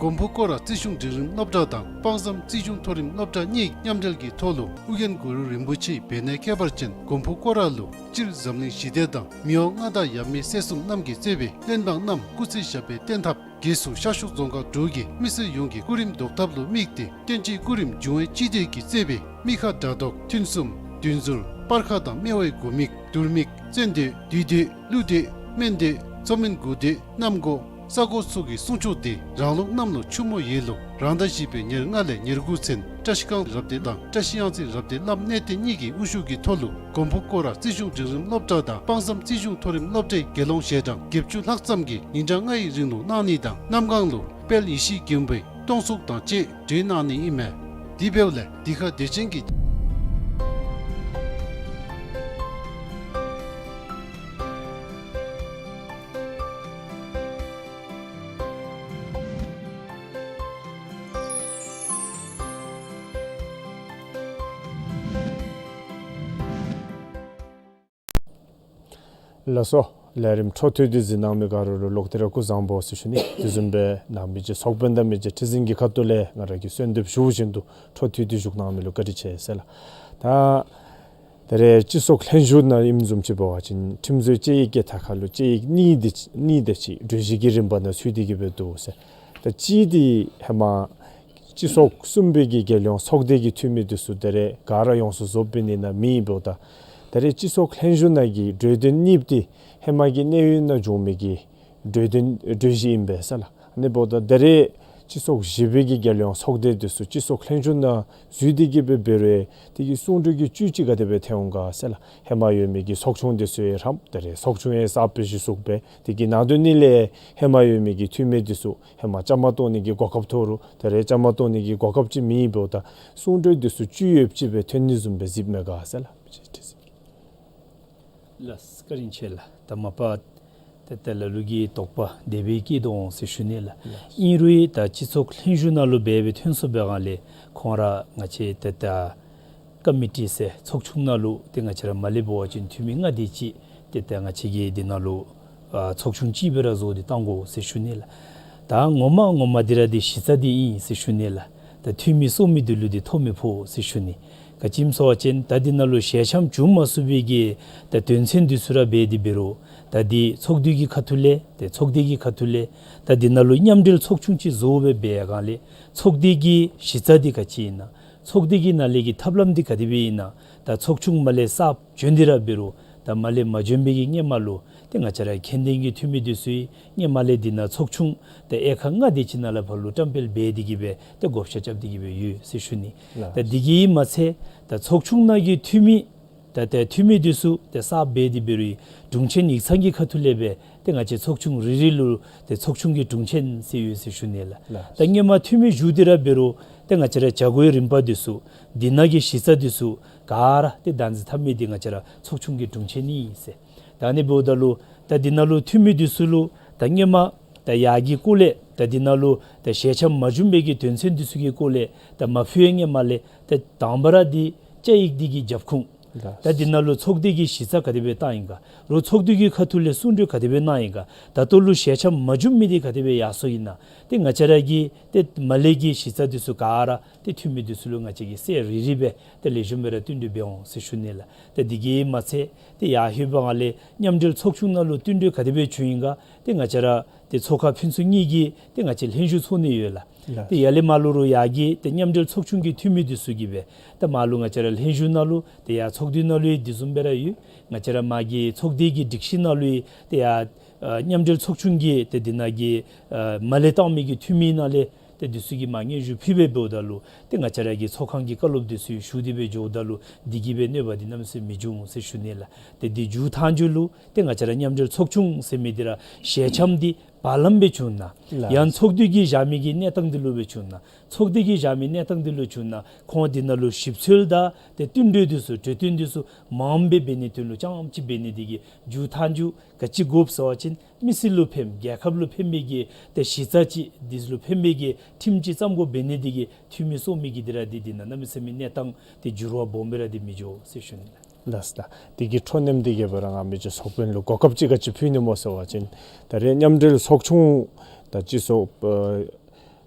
མགོན་པོ་སྐོར་ར་རྩིས་གཞུང་འབྲིང་རིམ་སློབ་གྲྭ་དང་དཔག་བསམ་རྩིས་གཞུང་མཐོ་རིམ་སློབ་གྲྭ་གཉིས་མཉམ་འབྲེལ་གྱི་ཐོག་ལུ་ཨོ་རྒྱན་གུ་རུ་རིན་པོ་ཆེའི་བེར་ནག་ཁྱད་པར་ཅན་མགོན་པོ་སྐོར་ར་ལུ་སྤྱིར་འཛམ་གླིང་ཞི་བདེ་དང་མི་དབང་མངའ་བདག་ཡབ་མེས་སྲས་གསུམ་རྣམས་ཀྱིས་གཙོས་པའི་བློན་འབངས་རྣམས་སྐུ་ཚེ་ཞབས་པད་བརྟན་ཐབས། སྒོས་སུ་ཤར་ཕྱོགས་རྫོང་ཁག་དྲུག་གི་མི་སེར་ཡོངས་ཀྱི་སྐུ་རིམ་བཟློག་ཐབས་ལུ་དམིགས་ཏེ་བསྟན་སྤྱིའི་སྐུ་རིམ་འབྱུང་བའི་སྤྱི་སྡེ་གིས་གཙོས་པའི་མི་ཁ་དགྲ་བཟློག་ཐུན་གསུམ་བདུན་ཟུར་སྤར་ཁ་དང་སྨེ་བའི་དགུ་མིག་དུར་མིག་བཙན་སྡོད་བདུད་སྡོད་ཀླུ་སྡོད་སྨན་སྡོད་མཚོ་སྨན་དགུ་སྡོད་གནམ་སྒོ་ས་སྒོ་སོགས་ཀྱི་སྲུང་སྐྱོབ་འདི་རང་ལུགས་གནམ་ལོ་ཆུ་མོ་ཡོས་ལོ་རང་ཟླ་བཞི་པའི་ཉེར་ལྔ་ལས་ཉེར་དགུ་ཚུན་བཀྲ་ཤིས་སྒང་རབ་སྡེ་དང་བཀྲ་ཤིས་གཡང་རྩེ་རབ་སྡེ་བླམ་གནས་བརྟན་གཉིས་ཀྱི་དབུ་བཞུགས་ཀྱི་ཐོག་ལུ་མགོན་པོ་སྐོར་ར་རྩིས་གཞུང་འབྲིང་རིམ་སློབ་གྲྭ་དང་དཔག་བསམ་རྩིས་གཞུང་མཐོ་རིམ་སློབ་གྲྭའི་དགེ་སློང་ཞལ་གྲངས་བརྒྱད་ཅུ་ལྷག་ཙམ་གྱིས་ཉིན་གྲངས་ལྔ་ཡི་རིང་ལུ་གནང་ནི་དང་གནམ་སྒང་ལུ་དཔལ་ཡེ་ཤེས་མགོན་པོའི་སྟོང་གསུང་དང་བཅས་གྲོལ་གནང་ནི་ཨིན་མས། དེ་འབདཝ་ལས་འདི་ཁར་དད་ཅན་གྱི། ལགས་སོ། ལས་རིམ་འཕྲོ་མཐུད་དེ་གཟིགས་གནང་མི་ག་ར་ལུ་ལོག་སྟེ་ར་སྐུ་གཟུགས་བཟང་པོ་ཟེར་ཞུ་ནི། དེ་བཟུམ་སྦེ་ནང་མི་ཅིག་ཚོགས་དཔོན་དང་མི་ཅིག་ཁྲི་འཛིན་གྱི་ཁ་ཐུག་ལས་ང་ར་གིས་གསོལ་འདེབས་ཞུ་བཞིན་དུ་འཕྲོ་མཐུད་དེ་བཞུགས་གནང་མི་ལུ་བཀའ་དྲིན་ཆེ་ཟེར་ལགས། ད་ད་རེས་སྤྱི་ཚོགས་ལྷན་བཞུགས་ནང་ཨིནམ་བཟུམ་ཅིག་འབད་བ་ཅིན་ཁྲིམས་བཟོའི་དཔྱད་ཡིག་གི་ཐད་ཁར་ལུ་དཔྱད་ཡིག་གཉིས་དེ་གཉིས་དེ་ཅིག་གྲོས་གཞི་གི་རིམ་པ་ནང་ཚུད་དེ་གི་སྦེ་འདུག་ཟེར། ད་གཅིག་དེ་ཧེ་མ་སྤྱི་ཚོགས་གསུམ་པའི་གི་རྒྱལ་ཡོངས་ཚོགས་སྡེ་གི་འཐུས་མི་དེ་ཚུ་ད་རེས་ག་ར་ཡོངས་སུ་རྫོགསཔ་འབད་ནི་ན་མེདཔ་འབདཝ་ད། ད་རེས་སྤྱི་ཚོགས་ལྷན་བཞུགས་ནང་གི་གྲོས་དོན་གཉིས་པོ་དེ་ཧེ་མ་གི་གནས་ཡུན་ནང་བྱུང་མི་གི་གྲོས་དོན་གྲོས་གཞི་ཨིན་པས་ཟེར་ལགས། ཨ་ནི་འབདཝ་ད་ད་རེས་སྤྱི་ཚོགས་བཞི་པའི་གི་རྒྱལ་ཡོངས་ཚོགས་སྡེ་དེ་ཚུ་སྤྱི་ཚོགས་ལྷན་བཞུགས་ནང་འཛུལ་ཏེ་གི་སྦེ་འབད་རུང་དེ་གི་གསུང་གྲོས་ཀྱི་བཅུད་ཅིག་ག་དེ་སྦེ་ཐོན་འོང་ག་ཟེར་ལགས། ཧེ་མ་ཡོད་མི་གི་ཚོགས་ཆུང་དེ་ཚུ་ཡང་རམ་ད་རེས་ཚོགས་ཆུང་ཡང་གསརཔ་སྦེ་གཞི་བཙུགས་འབད། དེ་གི་ནང་དོན་ནི་ལས་ཧེ་མ་ཡོད་མི་གི་འཐུས་མི་དེ་ཚུ་ཧེ་མ་བཅའ་མར་གཏོགས་ནི་གི་གོ་སྐབས་ཐོབ་རུང་ད་རེས་བཅའ་མར་གཏོགས་ནི་གི་གོ་སྐབས་ཅིག་མེདཔ་འབདཝ་ད་གསུང་གྲོས་དེ་ཚུ་བཅུད་ཡོདཔ་ཅིག་སྦེ་ཐོན་ནི་བཟུམ་སྦེ་གཟིགསཔ་མས་ག་ཟེར་ལགས། ལགས་བཀའ་དྲིན་ཆེ་ལགས། ད་མ་པ་ཏེ་ད་ལ་ལུ་གི་དོགས་པ་དེ་སྦེ་སྐྱེས་དོ་འོང་ཟེར་ཞུ་ནི་ལགས། ལགས། ཨིན་རུང་ད་སྤྱི་ཚོགས་ལྷན་བཞུགས་ནང་ལུ་འབད་སྦེ་ཐོན་སོང་པའི་སྒང་ལས་ཁོང་ར་ང་བཅས་ཏེ་ད་ཀོ་མི་ཊི་ཟེར་ཚོགས་ཆུང་ནང་ལུ་ཏེ་ང་བཅས་ར་མ་ལས་འབད་བ་ཅིན་འཐུས་མི་ལྔ་དེ་ཅིག་ཏེ་ད་ང་བཅས་ཀྱིས་འདི་ནང་ལུ་ཨ་ཚོགས་ཆུང་ཅིག་སྦེ་ར་བཟོ་སྟེ་བཏང་དགོ་ཟེར་ཞུ་ནི་ལགས། ད་ངོ་མ་ངོ་མ་འདི་ར་འདི་གཞི་རྩ་འདི་ཨིན་ཟེར་ཞུ་ནི་ལགས། ད་འཐུས་མི་སོང་མི་དེ་ལུ་འདི་ཐོ་མི་ཕོག་ཟེར་ཞུ་ནི། ག་ཅི་སྨོ་ཟེར་བ་ཅིན་ད་འདི་ནང་ལུ་ཞལ་འཆམ་བྱུང་མ་ཚུགས་པའི་གི་ད་དོན་ཚན་དེ་ཚུ་ར་འབད་དེ་འབད་རུང་ད་འདི་ཚོགས་འདུ་གི་ཁ་ཐུག་ལས་ཏེ་ཚོགས་སྡེ་གི་ཁ་ཐུག་ལས་ད་འདི་ནང་ལུ་མཉམ་འབྲེལ་ཚོགས་ཆུང་ཅིག་བཟོ་སྦེ་འབད་སྒང་ལས་ཚོགས་སྡེ་གི་གཞི་རྩ་འདི་ག་ཅི་ཨིན་ན། ཚོགས་སྡེ་གི་ནང་ལས་ཀྱི་ཐབས་ལམ་འདི་ག་དེ་སྦེ་ཨིན་ན། ད་ཚོགས་ཆུང་མ་ལས་གསརཔ་བྱོན་ཏེ་ར་འབད་རུང་ད་མ་ལས་མ་བྱོན་པའི་གི་སྔོན་མ་ལུ་ཏེ་ང་བཅས་ར་མཁྱེན་ལྡན་གྱི་འཐུས་མི་དེ་ཚུ་གིས་སྔོན་མ་ལས་འདི་ནང་ཚོགས་ཆུང་ད་དབྱེ་ཁག་ལྔ་དེ་ཅིག་ནང་ལས་ཕར་ལུ་བཀྲམ་སྤེལ་འབད་དེ་གི་སྦེ་ཏེ་བགོ་བཤའ་རྐྱབ་སྟེ་གི་སྦེ་ཡོད་ཟེར་ཞུ་ནི། ལགས། ད་འདི་གིས་མ་ཚད་ད་ཚོགས་ཆུང་ནང་གི་འཐུས་མི་ད་ཏེ་འཐུས་མི་དེ་ཚུ་ཏེ་གསརཔ་འབད་དེ་འབད་རུང་དྲུང་ཆེན་ཡིག་ཚང་གི་ཁ་ཐུག་ལས་སྦེ་ཏེ་ང་བཅས་ཚོགས་ཆུང་རེ་རེ་ལུ་ཏེ་ཚོགས་ཆུང་གི་དྲུང་ཆེན་ཟེར་ཡོད་ཟེར་ཞུ་ནི་ལགས། ལགས། ད་སྔོན་མ་འཐུས་མི་བཞུགས་ཏེ་ར་འབད་རུང་ཏེ་ང་བཅས་ར་བྱ་སྒོའི་རིམ་པ་དེ་ཚུ་འདི་ནང་གི་གཞི་རྩ་དེ་ཚུ་ག་ར་ཏེ་བདག་འཛིན་འཐབ་མི་འདི་ང་བཅས་ར་ཚོགས་ཆུང་གི་དྲུང་ཆེན་ཨིན་ཟེར། ད་ཨ་ནི་འབདཝ་ད་ལུ་ད་འདི་ནང་ལུ་འཐུས་མི་དེ་ཚུ་ལུ་ད་སྔོན་མ་ད་ཡར་གྱི་སྐོར་ལས་ད་འདི་ནང་ལུ་ད་ཞལ་འཆམ་མ་བྱུང་བའི་གི་དོན་ཚན་དེ་ཚུ་གི་སྐོར་ལས་ད་མ་ཕུལ་བའི་སྔོན་མ་ལས་ད་དང་པ་ར་འདི་ བཅའ་ཡིག་འདི་གི་རྒྱབ་ཁུངས། ད་འདི་ནང་ལུ་ཚོགས་སྡེ་གི་གཞི་རྩ་ག་དེ་སྦེ་བཏང་ཡི་ག། རོགས་ཚོགས་འདུ་གི་ཁ་ཐུག་ལས་གསུང་གྲོས་ག་དེ་སྦེ་གནང་ཡི་ག། ད་ལྟོ་ལུ་ཞལ་ཆམ་མ་བྱུང་མི་འདི་ག་དེ་སྦེ་ཡར་སོང་ཡི་ན། ཏེ་ང་བཅས་ར་གི་ཏེ་མར་ལས་ཀྱི་གཞི་རྩ་འདི་ཚུ་ག་ར་ཏེ་འཐུས་མི་འདི་ཚུ་ལུ་ང་བཅས་ཀྱིས་གསལ་རི་རི་སྦེ་ཏེ་ལེགས་ཤོམ་སྦེ་ར་བསྟུན་གྲོས་འབད་འོང་ཟེར་ཞུ་ནི་ལགས། ཏེ་འདི་གིས་མ་ཚད་ཏེ་ཡར་ལྷོད་པའི་སྒང་ལས་མཉམ་འབྲེལ་ཚོགས་ཆུང་ནང་ལུ་བསྟུན་གྲོས་ག་དེ་སྦེ་བྱུང་ཡི་ག། ཏེ་ང་བཅས་ར་ཏེ་ཚོགས་ཁང་ཕན་ཚུན་གཉིས་ཀྱིས་ཏེ་ང་བཅས་ལྷན་བཞུགས་ཚོགས་ནི་ཡོད་ལགས། ཏེ་ཡར་ལས་མར་ལུ་རོགས་ཡར་གྱི་ཏེ་མཉམ་འབྲེལ་ཚོགས་ཆུང་གི་འཐུས་མི་འདི་ཚུ་གིས་སྦེ་ཏེ་མར་ལུ་ང་བཅས་ར་ལྷན་བཞུགས་ནང་ལུ་ཏེ་ཡར་ཚོགས་འདུ་ནང་ལུ་ཡང་དེ་བཟུམ་སྦེ་ར་ཡོད། ང་བཅས་ར་མར་གྱི་ཚོགས་སྡེ་གི་སྒྲིག་གཞི་ནང་ལུ་ཡང་ཏེ་ཡར་ཨ་མཉམ་འབྲེལ་ཚོགས་ཆུང་གི་ཏེ་འདི་ནང་གི་ཨ་མར་ལས་བཏང་མི་གི་འཐུས་མི་ནང་ལས་ཏེ་འདི་ཚུ་གིས་མར་སྙན་ཞུ་ཕུལ་སྦེ་འབདཝ་ད་ལུ་ཏེ་ང་བཅས་ར་གི་ཚོགས་ཁང་གི་བཀའ་སློབ་འདི་ཚུ་ཞུ་སྟེ་སྦེ་འགྱོཝ་ད་ལུ་འདི་གིས་སྦེ་གནོད་པ་འདི་གནམ་མེད་ས་མེད་མི་འབྱུང་ཟེར་ཞུ་ནི་ལགས། ཏེ་འདི་མཇུག་མཐའ་མཇུག་ལུ་ཏེ་ང་བཅས་ར་མཉམ་འབྲེལ་ཚོགས་ཆུང་ཟེར་མི་འདི་ར་ཞལ་ཆམ་འདི་བར་ལམ་སྦེ་བྱུང་ན་ཡང་ཚོགས་འདུ་གིས་བཞག་མི་གི་གནས་སྟངས་འདི་ལུ་སྦེ་བྱུང་ན་ཚོགས་སྡེ་གིས་བཞག་མི་གནས་སྟངས་འདི་ལུ་བྱུང་ན་ཁོང་འདི་ནང་ལུ་ཞིབ་འཚོལ་དང་ཏེ་བསྟུན་གྲོས་འདི་ཚུ་གྲོས་བསྟུན་འདི་ཚུ་མངམ་སྦེ་འབད་ནི་དོན་ལུ་རྐྱངམ་ཅིག་འབད་ནི་འདི་གིས་མཇུག་མཐའ་མཇུག་ག་ཅི་དགོཔ་ཟེར་བ་ཅིན་མི་སེར་ལུ་ཕནམ་རྒྱལ་ཁབ་ལུ་ཕན་པའི་གི་ཏེ་གཞི་རྩ་ཅིག་འདི་ལུ་ཕན་པའི་གི་ཁྲིམས་ཅིག་བརྩམ་དགོ་འབད་ནི་འདི་གིས་འཐུས་མི་སོར་མི་གི་འདི་ར་འདི་འདི་ནང་གནམ་མེད་ས་མེད་གནས་སྟངས་ཏེ་འགྱུར་བ་སྦོམ་སྦེ་ར་འདི་མི་འགྱོ་ཟེར་ཞུ་ནི་ལགས། ལགས་ལགས། དེ་གི་འཕྲོ་མཉམ་འདི་གིས་སྦེ་ར་ང་མི་རྗེ་ཚོགས་དཔོན་ལུ་གོ་སྐབས་ཅིག་ག་ཅི་ཕུལ་ནི་སྨོ་ཟེར་བ་ཅིན་ད་རེས་མཉམ་འབྲེལ་ཚོགས་ཆུང་དང་སྤྱི་ཚོགས་ཨ་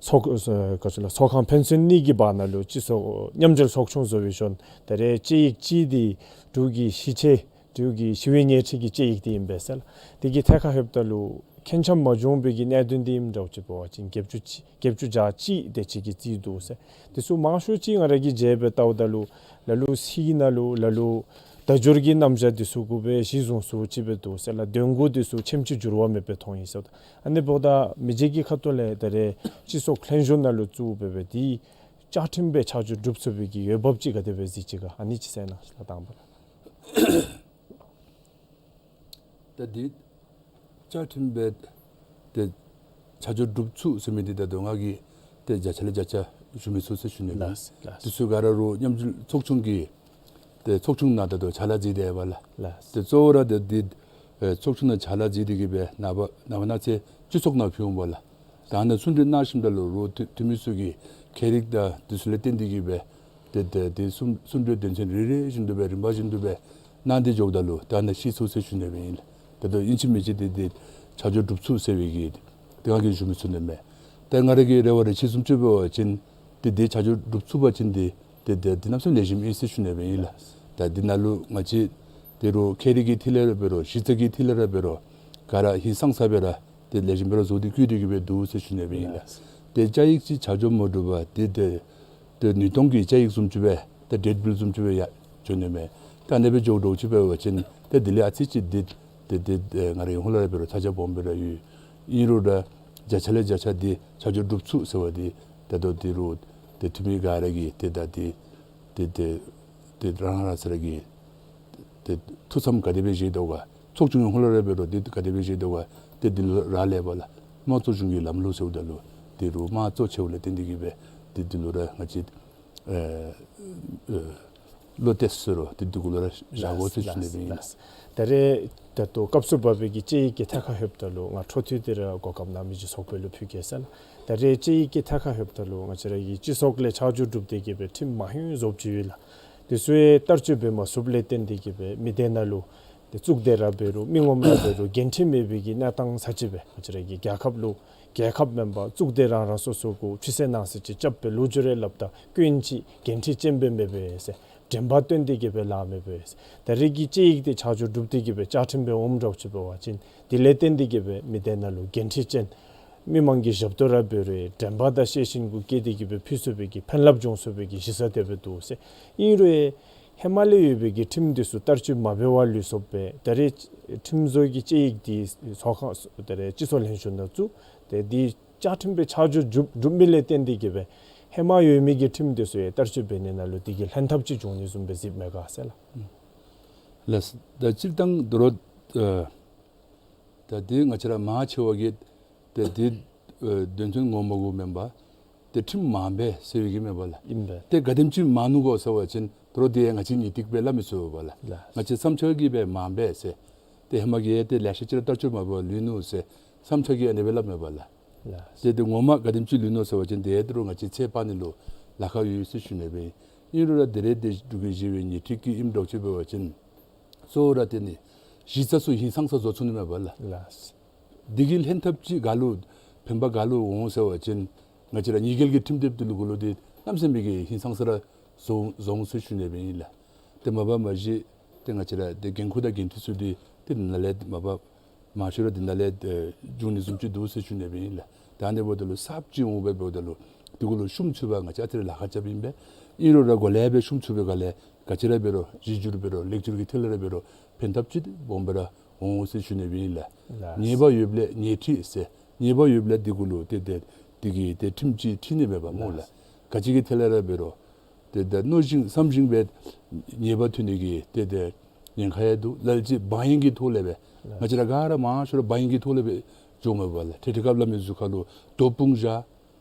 ཚོགས་ཨ་ག་ཅི་ལོ་ཚོགས་ཁང་ཕན་ཚུན་གཉིས་ཀྱི་བར་ན་ལུ་སྤྱི་ཚོགས་མཉམ་འབྲེལ་ཚོགས་ཆུང་བཟོ་བའི་ཤུལ་ད་རེས་བཅའ་ཡིག་གཅིག་འདི་འབྲུག་གི་གཞིས་བྱེས་འབྲུག་གི་ཞི་བའི་ཉལ་ཁྲི་གི་བཅའ་ཡིག་འདི་ཨིན་པས་ཟེར་ལགས། དེ་གི་ཐད་ཁར་ལྷོདཔ་ད་ལུ་ཁེངས་ཆགས་མ་བྱུང་བའི་གི་གནད་དོན་འདི་ཨིནམ་འདྲཝ་ཅིག་འབད་བ་ཅིན་བརྒྱད་ཅུ་ཅིག་བརྒྱད་ཅུ་གྱ་གཅིག་དེ་ཅིག་གིས་རྩིས་འདུག་ཟེར། དེ་ཚུ་མང་ཤོས་ཅིག་ང་ར་གིས་མཇལ་སྦེ་བལྟཝ་ད་ལུ་ལ་ལུ་ཚིག་ནང་ལུ་ལ་ལུ་བརྡ་སྦྱོར་གྱི་རྣམ་གཞག་འདི་ཚུ་གུ་སྦེ་གཞི་བཟུང་སུ་ཅིག་སྦེ་འདུག་ཟེར་ལགས། དོན་གོ་འདི་ཚུ་ཆེམ་ཅིག་འགྱུར་བ་མེད་པར་མཐོང་ཡི་ཟེར། ཨ་ནི་འབདཝ་ད་མི་རྗེ་གི་ཁ་ཐུག་ལས་ད་རེས་སྤྱི་ཚོགས་ལྷན་བཞུགས་ནང་ལུ་བཙུགས་སྦེ་སྦེ་འདི་བཅའ་ཁྲིམས་སྦེ་ཆ་འཇོག་གྲུབ་ཚུགས་པའི་གི་འོས་འབབ་ཅིག་ག་དེ་སྦེ་གཟིགས་ཅི་ག། ཨ་ནི་ཅིག་གསན་གནང་ལགས་དང་པ་ལུ། ད་འདི་བཅའ་ཁྲིམས་སྦེ་ཏེ་ཆ་འཇོག་གྲུབ་ཚུགས་ཟེར་མི་འདི་ད་དུང་ང་གིས་ཏེ་བརྒྱ་ཆ་ལས་བརྒྱ་ཆ་ཞུ་མི་ཚུགས་ཟེར་ཞུ་ནི་ལགས། ལགས་ལགས། འདི་ཚུ་ག་ར་རོགས་མཉམ་འབྲེལ་ཚོགས་ཆུང་གི་ཏེ་ཚོགས་ཆུང་ནང་ད་དུང་ཕྱག་ལཱ་མཛད་དེ་ཡོདཔ་ལགས། ལགས། ཏེ་གཙོ་བོ་ར་ཏེ་འདི་ཨེ་ཚོགས་ཆུང་ནང་ཕྱག་ལཱ་མཛད་དེ་གི་སྦེ་ནངས་པ་ནངས་པ་གནངས་ཚེ་སྤྱི་ཚོགས་ནང་ཕུལ་འོང་པ་ལགས། ད་ནཱ་གསུང་གྲོས་གནང་ཞིནམ་ད་ལུ་རོགས་འཐུས་འཐུས་མི་ཚུ་གི་ཁྱད་རིག་དང་འདི་ཚུ་ལས་བརྟེན་ཏེ་གི་སྦེ་ཏེ་ཏེ་ཏེ་གསུང་གསུང་གྲོས་དོན་ཚན་རེ་རེ་བཞིན་དུ་སྦེ་རིམ་པ་བཞིན་དུ་སྦེ་གནང་སྟེ་འགྱོཝ་ད་ལུ་ད་ནཱ་ཤེས་ཚུགས་ཟེར་ཞུ་ནི་སྦེ་ཨིན་ལགས། ད་ལྟོ་ཨིན་ཅི་མིན་ཅི་ཏེ་ཏེ་ཆ་འཇོག་གྲུབ་ཚུགས་ཟེར་བའི་གི་ཏེ་ང་གིས་ཞུ་མི་ཚུགས་ནི་མས། ཏེ་ང་ར་གི་རེ་བ་རེ་ཆེ་བཟུམ་ཅིག་འབད་བ་ཅིན་ཏེ་ཏེ་ཆ་འཇོག་གྲུབ་ཚུགས་པ་ཅིན་ཏེ་ཏེ་ཏེ་ཏེ་གནམ་མེད་ས་མེད་ལེགས་ཤོམ་ཨིན་ཟེར་ཞུ་ནི་སྦེ་ཨིན་ལགས། ད་འདི་ནང་ལུ་ང་བཅས་ཏེ་རོགས་ཁྱད་རིག་གི་ཐད་ལས་ར་འབད་རུང་གཞི་རྩ་གི་ཐད་ལས་ར་འབད་རུང་ག་ར་ཧིང་སངས་ས་སྦེ་ར་ཏེ་ལེགས་ཤོམ་སྦེ་ར་བཟོ་སྟེ་བཀོད་དེ་གི་སྦེ་འདུག་ཟེར་ཞུ་ནི་སྦེ་ཨིན་ལགས། ཏེ་བཅའ་ཡིག་ཅིག་ཆ་འཇོག་མ་གྲུབ་པར་ཏེ་ཏེ་ཏེ་ནུས་སྟོང་གི་བཅའ་ཡིག་བཟུམ་ཅིག་སྦེ་ཏེ་ཌེཊ་བིལ་བཟུམ་ཅིག་སྦེ་ཡར་འགྱོ་ནི་མས། ད་ཨ་ནི་སྦེ་འགྱོ་འགྱོཝ་ཅིག་འབད་བ་ཅིན་ཏེ་དེ་ལས་ཨ་ཙི་ཅིག་ཏེ་ཏེ་ཏེ་ང་རའི་ཧོངས་ལས་ར་འབད་རུང་ཚ་གྱང་སྦོམ་སྦེ་ར་ཡོད། ཨིན་རུང་ར་བརྒྱ་ཆ་ལས་བརྒྱ་ཆ་འདི་ཆ་འཇོག་གྲུབ་ཚུགས་ཟེར་བ་འདི་ད་ལྟོ་ཏེ་རོགས་ཏེ་འཐུས་མི་ག་ར་གིས་ཏེ་ད་ཏེ་ཏེ་ཏེ་ཏེ་རང་རང་ས་ར་གི་ཏེ་ཐུགས་བསམ་ག་དེ་སྦེ་བཞེས་དོ་ག། ཚོགས་ཆུང་ཧོངས་ལས་ར་འབད་རུང་ཏེ་ག་དེ་སྦེ་བཞེས་དོ་ག། ཏེ་འདི་ལུ་རག་ལས་པ་ལགས། དམངས་གཙོ་གཞུང་གི་ལམ་ལུགས་ཟེརཝ་ད་ལུ་ཏེ་རོགས་དམངས་གཙོ་ཆེཝ་ལས་བརྟེན་ཏེ་གི་སྦེ་ཏེ་འདི་ལུ་ར་ང་བཅས་ཨེ་ཨེ་བློ་གཏད་ཟེར་རུང་ཏེ་འདི་གུ་ལུ་ར་བཞག་དགོ་ཟེར་ཞུ་ནི་སྦེ་ཨིན། ད་རེས་ད་ལྟོ་སྐབས་སུ་བབས་པའི་གི་བཅའ་ཡིག་གི་ཐད་ཁར་ལྷོདཔ་ད་ལུ་ང་འཕྲོ་མཐུད་དེ་ར་གོ་སྐབས་ནཱ་མི་རྗེ་ཚོགས་དཔོན་ལུ་ཕུལ་གེ་ཟེར་ལགས། ད་རེས་བཅའ་ཡིག་གི་ཐད་ཁར་ལྷོདཔ་ད་ལུ་ང་བཅས་ར་གི་སྤྱི་ཚོགས་ལས་ཆ་འཇོག་གྲུབ་སྟེ་གི་སྦེ་ཁྲིམས་མང་ཡོན་རྫོབ་ཅིག་ཡོད་ལགས། དེ་ཚུ་ཡང་བསྟར་སྤྱོད་འབད་མ་ཚུགསཔ་ལས་བརྟེན་ཏེ་གི་སྦེ་མི་སྡེ་ནང་ལུ་ཏེ་གཙུག་སྡེ་ར་འབད་རུང་མི་ངོམ་ར་འབད་རུང་འགན་འཁྲི་མེད་པའི་གི་གནས་སྟངས་ཚར་ཅིག་སྦེ་ང་བཅས་ར་གི་རྒྱལ་ཁབ་ལུ་རྒྱལ་ཁབ་མེན་པར་གཙུག་སྡེ་རང་རང་སོ་སོ་གུ་ཕྱི་སེལ་ནང་སེལ་ཅིག་རྐྱབ་སྦེ་ལོ་རྒྱུས་རེ་སླབ་ད་སྐྱོན་ཅིག་འགན་འཁྲི་ཅན་སྦེ་མེད་པས་ཟེར་དྲན་པ་བཏོན་ཏེ་གི་སྦེ་ལཱ་མེད་པས་ཟེར། ད་རེས་ཀྱི་བཅའ་ཡིག་འདི་ཆ་འཇོག་གྲུབ་སྟེ་གི་སྦེ་བཅའ་ཁྲིམས་སྦེ་འོངམ་འདྲཝ་ཅིག་འབད་བ་ཅིན་དེ་ལས་བརྟེན་ཏེ་གི་སྦེ་མི་སྡེ་ནང་ལུ་འགན་འཁྲི་ཅན་མི་མང་གི་ཞབས་ཏོག་ར་འབད་རུང་དྲན་པ་དང་ཤེས་བཞིན་གུ་བསྐྱེད་དེ་གི་སྦེ་ཕུལ་ཚུགས་པའི་གི་ཕན་རླབས་འབྱུང་ཚུགས་པའི་གི་གཞི་རྩ་དེ་སྦེ་འདུག་ཟེར། ཨིན་རུང་ཧེ་མ་ལས་ཡོད་པའི་གི་ཁྲིམས་འདི་ཚུ་བསྟར་སྤྱོད་མ་འབད་བར་ལུས་སོངམ་སྦེ་ད་རེས་ཁྲིམས་བཟོ་གི་བཅའ་ཡིག་འདི་ཚོགས་ཁང་ད་རེས་སྤྱི་ཚོགས་ལྷན་བཞུགས་ནང་བཙུགས་ཏེ་འདི་བཅའ་ཁྲིམས་སྦེ་ཆ་འཇོག་གྲུབ་གྲུབ་མི་ལས་བརྟེན་ཏེ་གི་སྦེ་ཧེ་མ་ཡོད་མི་གི་ཁྲིམས་འདི་ཚུ་ཡང་བསྟར་སྤྱོད་འབད་ནི་ནང་ལུ་དེ་གི་ལྷན་ཐབས་ཅིག་འབྱུང་ནི་བཟུམ་སྦེ་གཟིགསཔ་མས་ག་ཟེར་ལགས། ལགས། ད་སྤྱིར་བཏང་དོ་རུང་ཨ་ད་འདི་ང་བཅས་ར་མང་ཆེ་བ་གིས་ཏེ་འདི་ཨེ་དོན་ཚན་ངོ་མ་གུ་མེན་པར་ཏེ་ཁྲིམས་མང་པས་ཟེར་བའི་གི་མེན་པ་ལགས། ཨིན་པས། ཏེ་ག་དེམ་ཅིག་མང་ནུག་གོ་ཟེར་བ་ཅིན་དོ་རུང་དེ་ཡང་ང་བཅས་ངེས་ཏིག་སྦེ་སླབ་མི་ཚུགས་པས་ལགས། ལགས། ང་བཅས་བསམ་འཆར་གྱིས་སྦེ་མང་པས་ཟེར། ཏེ་ཧེ་མ་གི་ཏེ་ལེ་ཤ་ཅིག་ར་བསྟར་སྤྱོད་མ་འབད་བར་ལུས་ནུག་ཟེར་བསམ་འཆར་གྱིས་ཨ་ནི་སྦེ་སླབ་མས་པ་ལགས། ལགས། ཏེ་དེ་ངོ་མ་ག་དེམ་ཅིག་ལུས་ནུག་ཟེར་བ་ཅིན་དེ་དོ་རུང་ང་བཅས་ཚོད་དཔག་ནི་ལུ་ལཱ་ཁག་ཡོད་ཟེར་ཞུ་ནི་སྦེ། ཨིན་རུང་ར་དེ་རེ་དེ་འབྲུག་གི་གཞི་བའི་ཉེས་འཁྲིས་ཀྱི་ཨིནམ་འདྲཝ་ཅིག་འབད་བ་ཅིན་གཙོ་བོ་ར་དེ་ནི་གཞི་རྩ་ཚུ་ཧིང་སངས་ས་བཟོ་ཚུགས་ནི་མས་པ་ལགས། ལགས། འདི་གི་ལྷན་ཐབས་ཅིག་ག་ལུ་ཕན་པ་ག་ལུ་འོང་ཟེར་བ་ཅིན་ང་བཅས་ར་ཉེས་འགེལ་གྱི་ཁྲིམས་དེབ་འདི་ལུ་གུ་ལུ་འདི་གནམ་མེད་ས་མེད་ཀྱི་ཧིང་སངས་ས་ར་བཟོ་བཟོ་འོང་ཟེར་ཞུ་ནི་སྦེ་ཨིན་ལགས། ཏེ་མ་པ་མ་གཞི་ཏེ་ང་བཅས་ར་ཏེ་འགན་ཁུར་དང་འགན་འཁྲི་ཚུ་འདི་ཏེ་ནཱ་ལས་མ་པ་མང་ཤོས་ར་འདི་ནང་ལས་ཨེ་འབྱུང་ནི་བཟུམ་ཅིག་འདུག་ཟེར་ཞུ་ནི་སྦེ་ཨིན་ལགས། ད་ཨ་ནི་འབདཝ་ད་ལུ་གསརཔ་ཅིག་འོང་སྦེ་འབདཝ་ད་ལུ་འདི་གུ་ལུ་ཤུམ་ཚུད་པར་ང་བཅས་ཨ་ཙི་རེ་ལཱ་ཁག་རྐྱབ་ཨིན་པས། ཨིན་རུང་ར་འགོ་ལས་སྦེ་ཤུམ་ཚུད་པའི་སྒང་ལས་ག་ཅི་ར་འབད་རུང་གཞི་འགྱུར་འབད་རུང་ལེགས་འགྱུར་གྱི་ཐད་ལས་ར་འབད་རུང་ཕན་ཐབས་ཅིག་སྦོམ་སྦེ་ར་འོང་ཟེར་ཞུ་ནི་སྦེ་ཨིན་ལགས། ལགས། ཉེས་པ་ཡོདཔ་ལས་ཉེས་འཁྲིས་ཟེར་ཉེས་པ་ཡོདཔ་ལས་འདི་གུ་ལུ་ཏེ་ཏེ་འདི་གི་ཏེ་ཁྲིམས་ཅིག་འཁྲི་ནི་མས་པ་སྨོ་ལགས། ལགས། ག་ཅི་གི་ཐད་ལས་ར་འབད་རུང་ཏེ་ཏེ་མནོ་ཞིན་བསམ་ཞིན་སྦེ་ཉེས་པ་ཐོན་ནི་གི་ཏེ་ཏེ་ཉེན་ཁ་ཡང་འདུག། ལ་ལུ་ཅིག་བག་ཡངས་ཀྱི་ཐོག་ལས་སྦེ་ང་བཅས་ར་ག་ར་མང་ཤོས་ར་བག་ཡངས་ཀྱི་ཐོག་ལས་སྦེ་འགྱོཝ་མས་པ་ལགས། ཏེ་དེ་སྐབས་སླབ་མི་བཟུམ་ཁ་ལུ་རྡོ་སྤུངས་བཞག།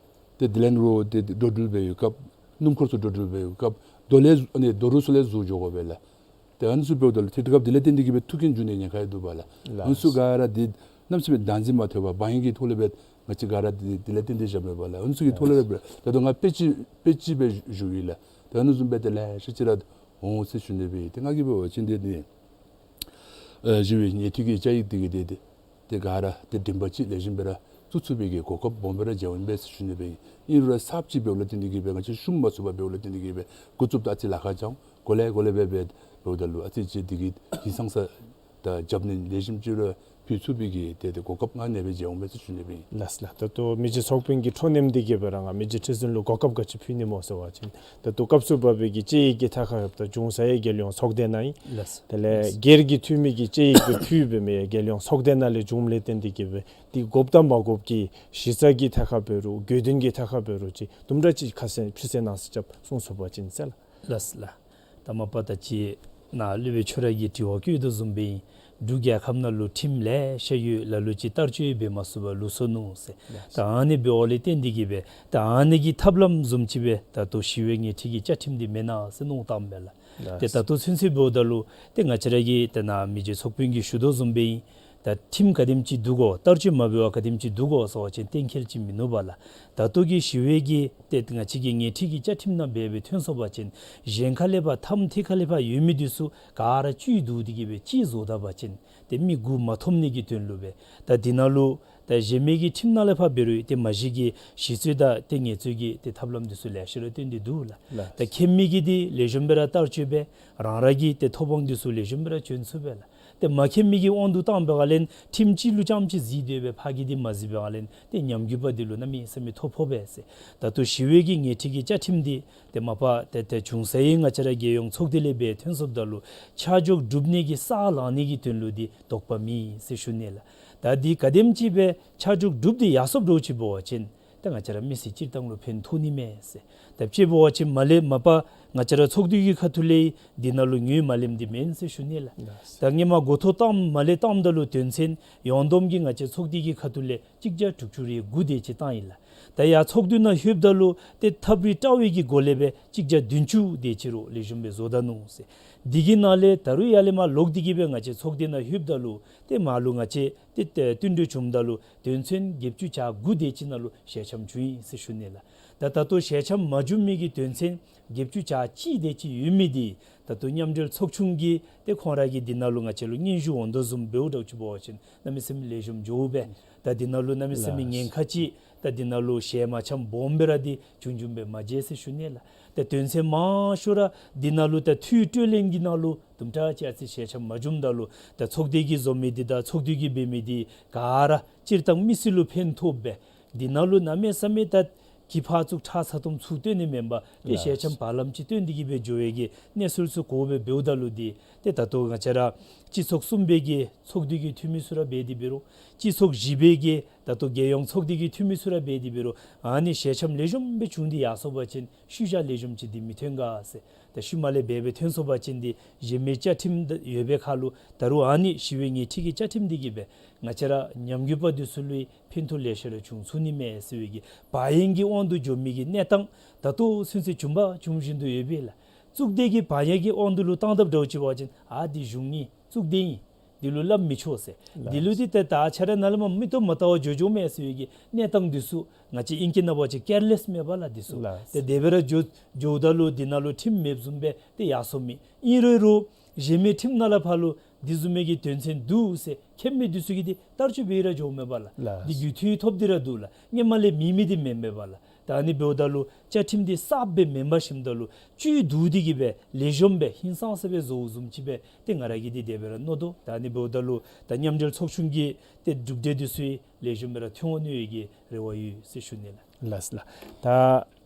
ཏེ་དེ་ལས་རོགས་ཏེ་འགྲོ་འགྲུལ་འབད་བའི་སྐབས་སྣུམ་འཁོར་ཚུ་འགྲོ་འགྲུལ་འབད་བའི་སྐབས་རྡོ་ལས་ཨ་ནི་རྡོ་རུག་ཚུ་ལས་ཟུར་འགྱོ་དགོ་པས་ལགས། ཏེ་ཨ་ནི་ཚུ་འབདཝ་ད་ལུ་ཏེ་དེ་སྐབས་དེ་ལས་བརྟེན་ཏེ་གིས་སྦེ་མཐུག་རྐྱེན་འབྱུང་ནིའི་ཉེན་ཁ་ཡང་འདུག་པ་ལགས། ལགས། ཨ་ནི་ཚུ་ག་ར་འདི་གནམ་མེད་ས་མེད་བདག་འཛིན་མ་ཐེབས་པར་བག་ཡངས་ཀྱི་ཐོག་ལས་སྦེ་ང་བཅས་ག་ར་འདི་དེ་ལས་བརྟེན་ཏེ་བཞགཔ་མས་པ་ལགས། ཨ་ནི་ཚུ་གི་ཐོག་ལས་སྦེ་ད་ལྟོ་ང་དཔེ་ཅིག་དཔེ་ཅིག་སྦེ་ཞུ་ཡི་ལགས། ཏེ་ཨ་ནི་བཟུམ་སྦེ་ཏེ་ལེ་ཤ་ཅིག་ར་འོང་ཟེར་ཞུ་ནི་སྦེ། ཏེ་ང་གིས་འབད་བ་ཅིན་འདི་ནི་ཨེ་གཞི་བའི་ཉེས་འཁྲིས་ཀྱི་བཅའ་ཡིག་འདི་གི་ཏེ་ཏེ་ཏེ་ག་ར་ཏེ་འདྲེན་པ་ཅིག་ལེགས་ཤོམ་སྦེ་ར་བཙུགས་ཚུགས་པའི་གི་གོ་སྐབས་སྦོམ་སྦེ་ར་མཇལཝ་ཨིན་པས་ཟེར་ཞུ་ནི་སྦེ། ཨིན་རུང་ར་གསརཔ་ཅིག་འབདཝ་ལས་བརྟེན་ཏེ་གིས་སྦེ་ང་བཅས་ཤུམ་མ་ཚུད་པར་འབདཝ་ལས་བརྟེན་ཏེ་གིས་སྦེ་འགོ་བཙུགསཔ་ད་ཨ་ཙི་ལཱ་ཁག་ཅིག་འོང་། གོ་ལས་གོ་ལས་སྦེ་སྦེ་འབདཝ་ད་ལུ་ཨ་ཙི་ཅིག་འདི་གི་ཧིང་སངས་ས་དང་རྒྱབ་གནོན་ལེགས་ཤོམ་ཅིག་ར་ཕུལ་ཚུགས་པའི་གི་ཏེ་ཏེ་གོ་སྐབས་ང་ཨ་ནེ་སྦེ་མཇལཝ་ཨིན་པས་ཟེར་ཞུ་ནི་སྦེ་ཨིན། ལགས་ལགས། ད་ལྟོ་མི་རྗེ་ཚོགས་དཔོན་གྱི་འཕྲོ་མཉམ་འདི་གིས་སྦེ་ར་ང་མི་རྗེ་ཁྲི་འཛིན་ལུ་གོ་སྐབས་ག་ཅི་ཕུལ་ནི་སྨོ་ཟེར་བ་ཅིན་ད་ལྟོ་སྐབས་སུ་བབས་པའི་གི་བཅའ་ཡིག་གི་ཐད་ཁར་ཡོདཔ་ད་གཞུང་ས་ཡི་རྒྱལ་ཡོངས་ཚོགས་སྡེ་ནང་ཨིན། ལགས། དེ་ལས་ལགས། སྒེར་གྱི་འཐུས་མི་གིས་བཅའ་ཡིག་འདི་ཕུལ་སྦེ་མི་རྒྱལ་ཡོངས་ཚོགས་སྡེ་ནང་ལས་བྱུངམ་ལས་བརྟེན་ཏེ་གིས་སྦེ་འདི་དགོཔ་དང་མ་དགོཔ་ཀྱི་གཞི་རྩ་གི་ཐད་ཁར་འབད་རུང་དགོས་དོན་གྱི་ཐད་ཁར་འབད་རུང་ཅིག་དུམ་གྲ་ཅིག་ཁ་གསལ་ཕྱི་གསལ་ནང་གསལ་རྐྱབ་གསུང་ཚུགས་པ་ཅིན་ཟེར་ལགས། ལགས་ལགས། ད་མ་པ་ད་ཅི་ནཱ་སློབ་དཔོན་ཁྱོད་ར་གིས་དྲི་བ་བཀོད་དོ་བཟུམ་སྦེ་འབྲུག་རྒྱལ་ཁབ་ནང་ལུ་ཁྲིམས་ལེ་ཤ་ཡོད། ལ་ལུ་ཅིག་བསྟར་སྤྱོད་འབད་མ་ཚུགས་པར་ལུས་སོ་ནུག་ཟེར། ལགས། ད་ཨ་ནི་འབདཝ་ལས་བརྟེན་ཏེ་གིས་སྦེ་ད་ཨ་ནི་གི་ཐབས་ལམ་བཟུམ་ཅིག་སྦེ་ད་ལྟོ་གཞི་བའི་ཉེས་འཁྲིས་ཀྱི་བཅའ་ཁྲིམས་འདི་མེན་ན་ཟེར་མནོ་བསམ་བཏངམ་མས་ལགས། ལགས། ཏེ་ད་ལྟོ་ཚུན་ཚོད་འབདཝ་ད་ལུ་ཏེ་ང་བཅས་ར་གིས་ཏེ་ནཱ་མི་རྗེ་ཚོགས་དཔོན་གྱིས་ཞུ་དོ་བཟུམ་སྦེ་ད་ཁྲིམས་ག་དེམ་ཅིག་འདུག་གོ། བསྟར་སྤྱོད་མ་འབད་བར་ག་དེམ་ཅིག་འདུག་གོ་ཟེར་བ་ཅིན་གཏན་འཁེལ་ཅིག་མིན་ནུག་པ་ལགས། ད་ལྟོ་གི་གཞི་བའི་གི་ཏེ་ང་བཅས་ཀྱི་ཉེས་འཁྲིས་ཀྱི་བཅའ་ཁྲིམས་ནང་འབད་སྦེ་ཐོན་སོང་པ་ཅིན་གཞན་ཁ་ལས་ཕར་མཐའམ་ཐད་ཁ་ལས་ཕར་ཡོད་མི་འདི་ཚུ་ག་ར་བཅུད་བསྡུ་སྟེ་གིས་སྦེ་གཅིག་བཟོ་ད་པ་ཅིན་ཏེ་མི་མགུ་མ་འཐོམ་ནི་གི་དོན་ལུ་སྦེ་ད་འདི་ནང་ལུ་ད་གཞན་མི་གི་ཁྲིམས་ནང་ལས་ཕར་འབད་རུང་ཏེ་མ་གཞི་གི་ཞི་རྩོད་དང་ཏེ་ངལ་རྩོལ་གྱི་ཏེ་ཐབས་ལམ་འདི་ཚུ་ལེ་ཤ་ར་སྟོན་ཏེ་འདུག་ལགས། ལགས། ད་མཁྱེན་མི་གིས་འདི་ལེགས་ཤོམ་སྦེ་ར་བསྟར་སྤྱོད་འབད་རང་ར་གི་ཏེ་ཐོབ་དབང་འདི་ཚུ་ལེགས་ཤོམ་སྦེ་ར་འཇོན་ཚུགས་པས་ལགས། ཏེ་མ་མཁྱེན་མི་གི་དབང་དུ་བཏང་པའི་སྒང་ལས་ཁྲིམས་གཅིག་ལུ་རྐྱངམ་ཅིག་གཟིགས་སྡོད་པའི་ཕར་གྱི་འདི་མ་གཟིགས་པའི་སྒང་ལས་ཏེ་ཉམས་རྒུད་པ་འདི་ལུ་གནམ་མེད་ས་མེད་ཐོ་ཕོག་པས་ཟེར། ད་ལྟོ་གཞི་བའི་གི་ཉེས་འཁྲིས་ཀྱི་བཅའ་ཁྲིམས་འདི་ཏེ་མ་པ་ཏེ་ཏེ་གཞུང་ས་ཡི་ང་བཅས་ར་རྒྱལ་ཡོངས་ཚོགས་སྡེ་ལས་སྦེ་ཐོན་སོངམ་ད་ལུ་ཆ་འཇོག་གྲུབ་ནི་གི་ས་ལང་ནི་གི་དོན་ལུ་འདི་དོགས་པ་མེད་ཟེར་ཞུ་ནི་ལགས། ད་འདི་ག་དེམ་ཅིག་སྦེ་ཆ་འཇོག་གྲུབ་སྟེ་ཡར་སོངམ་འདྲཝ་ཅིག་འབད་བ་ཅིན་ད་ང་བཅས་ར་མི་སེར་སྤྱིར་བཏང་ལུ་ཕན་ཐོགས་ནི་མས་ཟེར། ད་དཔྱེ་འབད་བ་ཅིན་མ་ལས་མ་པ་ང་བཅས་ར་ཚོགས་འདུ་གི་ཁ་ཐུག་ལས་འདི་ནང་ལུ་ངོས་མ་ལེནམ་འདི་མེན་ཟེར་ཞུ་ནི་ལགས། ལགས། ད་སྔོན་མ་འགོ་ཐོག་བཏངམ་མ་ལས་བཏངམ་ད་ལུ་དོན་ཚན་ཡོངས་བསྡོམས་ཀྱིས་ང་བཅས་ཚོགས་སྡེ་གི་ཁ་ཐུག་ལས་གཅིག་བརྒྱ་དྲུག་ཅུ་རེ་དགུ་དེ་ཅིག་བཏང་ཡི་ལགས། ད་ཡར་ཚོགས་འདུ་ནང་ལྷོདཔ་ད་ལུ་ཏེ་ཐབས་རིག་བཀྲ་བའི་གི་སྒོ་ལས་སྦེ་གཅིག་བརྒྱ་བདུན་ཅུ་དེ་ཅིག་རུང་ལེགས་ཤོམ་སྦེ་བཟོ་ད་ནུག་ཟེར། འདི་གི་ནང་ལས་ད་རུང་ཡར་ལས་མར་ལོག་སྟེ་གིས་སྦེ་ང་བཅས་ཚོགས་སྡེ་ནང་ལྷོདཔ་ད་ལུ་ཏེ་མར་ལུ་ང་བཅས་ཏེ་ཏེ་བསྟུན་གྲོས་བྱུངམ་ད་ལུ་དོན་ཚན་བརྒྱད་ཅུ་གྱ་དགུ་དེ་ཅིག་ནང་ལུ་ཞལ་འཆམ་བྱུང་ཡི་ཟེར་ཞུ་ནི་ལགས། ད་ད་ལྟོ་ཞལ་འཆམ་མ་བྱུང་མི་གི་དོན་ཚན་བརྒྱད་ཅུ་གྱ་གཅིག་དེ་ཅིག་ཡོད་མི་འདི་ད་ལྟོ་མཉམ་འབྲེལ་ཚོགས་ཆུང་གིས་ཏེ་ཁོང་ར་གིས་འདི་ནང་ལུ་ང་བཅས་ལུ་སྙན་ཞུ་འོང་དོ་བཟུམ་འབདཝ་འདྲཝ་ཅིག་འབད་བ་ཅིན་གནམ་མེད་ས་མེད་ལེགས་ཤོམ་འགྱོཝ་སྦེ། ད་འདི་ནང་ལུ་གནམ་མེད་ས་མེད་ཉེན་ཁ་ཅིག་ད་འདི་ནང་ལུ་ཞལ་མ་འཆམ་སྦོམ་སྦེ་ར་འདི་བྱུང་བྱུངམ་སྦེ་མ་མཇལ་ཟེར་ཞུ་ནི་ལགས། ད་དོན་ཚན་མང་ཤོས་ར་འདི་ནང་ལུ་ད་འཐུས་གྲོས་གླེང་གི་ནང་ལུ་དུམ་གྲ་ཅིག་ཨ་ཙི་ཞལ་འཆམ་མ་བྱུངམ་ད་ལུ་ད་ཚོགས་སྡེ་གིས་བཟོ་མི་འདི་དང་ཚོགས་འདུ་གིས་འབད་མི་འདི་ག་ར་སྤྱིར་བཏང་མི་སེར་ལུ་ཕན་ཐོགསཔ་སྦེ་འདི་ནང་ལུ་གནམ་མེད་ས་མེད་ད་གི་ཕར་ཚུར་ཁྲག་ཚ་ཏོམ་ཚུ་སྟོན་ནི་མེན་པར་ཏེ་ལགས། ཞལ་འཆམ་བར་ལམ་ཅིག་སྟོན་ཏེ་གིས་སྦེ་འགྱོ་བའི་གི་གནས་ཚུལ་ཚུ་གོཝ་སྦེ་འབདཝ་ད་ལུ་འདི་ཏེ་ད་ལྟོ་ང་བཅས་ར་སྤྱི་ཚོགས་གསུམ་པའི་གི་ཚོགས་འདུ་གི་འཐུས་མི་ཚུ་ར་འབད་དེ་འབད་རུང་སྤྱི་ཚོགས་བཞི་པའི་གི་ད་ལྟོ་རྒྱལ་ཡོངས་ཚོགས་སྡེ་གི་འཐུས་མི་ཚུ་ར་འབད་དེ་འབད་རུང་ཨ་ནི་ཞལ་འཆམ་ལེགས་ཤོམ་སྦེ་བྱུང་སྟེ་ཡར་སོང་པ་ཅིན་ཤུལ་བཞག་ལེགས་ཤོམ་ཅིག་འདི་མི་ཐོན་ག་ཟེར། ད་ཤུལ་མ་ལས་འབད་སྦེ་ཐོན་སོང་པ་ཅིན་འདི་གཞན་མི་བཅའ་ཁྲིམས་ད་ཡོད་པའི་ཁར་ལུ་ད་རུང་ཨ་ནི་གཞི་བའི་ཉེས་འཁྲི་གི་བཅའ་ཁྲིམས་འདི་གིས་སྦེ་ང་བཅས་ར་ཉམས་རྒུད་པ་འདི་ཚུ་ལུ་ཕན་ཐོགས་ལེ་ཤ་ར་བྱུང་ཚུགས་ནི་མས་ཟེར་བའི་གི་བག་ཡངས་ཀྱི་དབང་དུ་འགྱོ་མི་གི་གནས་སྟངས་ད་ལྟོ་ཚུན་ཚོད་བྱུང་པ་བྱུང་བཞིན་དུ་ཡོད་པས་ལགས། གཙུག་སྡེ་གི་བག་ཡངས་ཀྱི་དབང་དུ་ལུ་བཏང་དཔ་འདྲཝ་ཅིག་འབད་བ་ཅིན་ཨ་འདི་གཞུང་ཨིན་གཙུག་སྡེ་ཨིན། འདི་ལུ་སླབ་མི་ཆོག་ཟེར། ལགས། འདི་ལུ་འདི་ཏེ་ད་ཆ་ར་ནཱ་ལས་མར་མིག་ཏོ་མ་བལྟ་བར་འགྱོ་འགྱོཝ་མས་ཟེར་བའི་གི་གནས་སྟངས་འདི་ཚུ་ང་བཅས་ཨིང་སྐད་ནང་འབད་བ་ཅིན་ཀེར་ལེསི་མས་པ་ལགས་འདི་ཚུ། ལགས། ཏེ་དེ་སྦེ་ར་འགྱོ་འགྱོཝ་ད་ལུ་འདི་ནང་ལུ་ཁྲིམས་མེདཔ་བཟུམ་སྦེ་ཏེ་ཡར་སོང་མི། ཨིན་རུང་རུང་གཞན་མི་ཁྲིམས་ནང་ལས་ཕར་ལུ་འདི་བཟུམ་མའི་གི་དོན་ཚན་འདུག་ཟེར་མཁྱེན་མི་འདི་ཚུ་གིས་འདི་བསྟར་སྤྱོད་འབད་ར་འགྱོཝ་མས་པ་ལགས། ལགས། འདི་རྒྱུ་མཐུན་ཐོབ་སྟེ་ར་འདུག་ལགས། སྔོན་མ་ལས་མེད་མི་འདི་མེན་མས་པ་ལགས། ད་ཨ་ནི་འབདཝ་ད་ལུ་བཅའ་ཁྲིམས་འདི་གསརཔ་སྦེ་མེན་པར་ཞིནམ་ད་ལུ་བཅུད་བསྡུ་སྟེ་གི་སྦེ་ལེགས་ཤོམ་སྦེ་ཧིང་སངས་ས་སྦེ་བཟོ་བཟུམ་ཅིག་སྦེ་ཏེ་ང་ར་གིས་འདི་དེ་སྦེ་ར་མནོ་དོ། ད་ཨ་ནི་འབདཝ་ད་ལུ་ད་མཉམ་འབྲེལ་ཚོགས་ཆུང་གི་ཏེ་གྲུབ་འབྲས་འདི་ཚུ་ལེགས་ཤོམ་སྦེ་ར་ཐོན་འོང་ནི་ཡོད་ཀྱི་རེ་བ་ཡོད་ཟེར་ཞུ་ནི་ལགས། ལགས་ལགས། ད་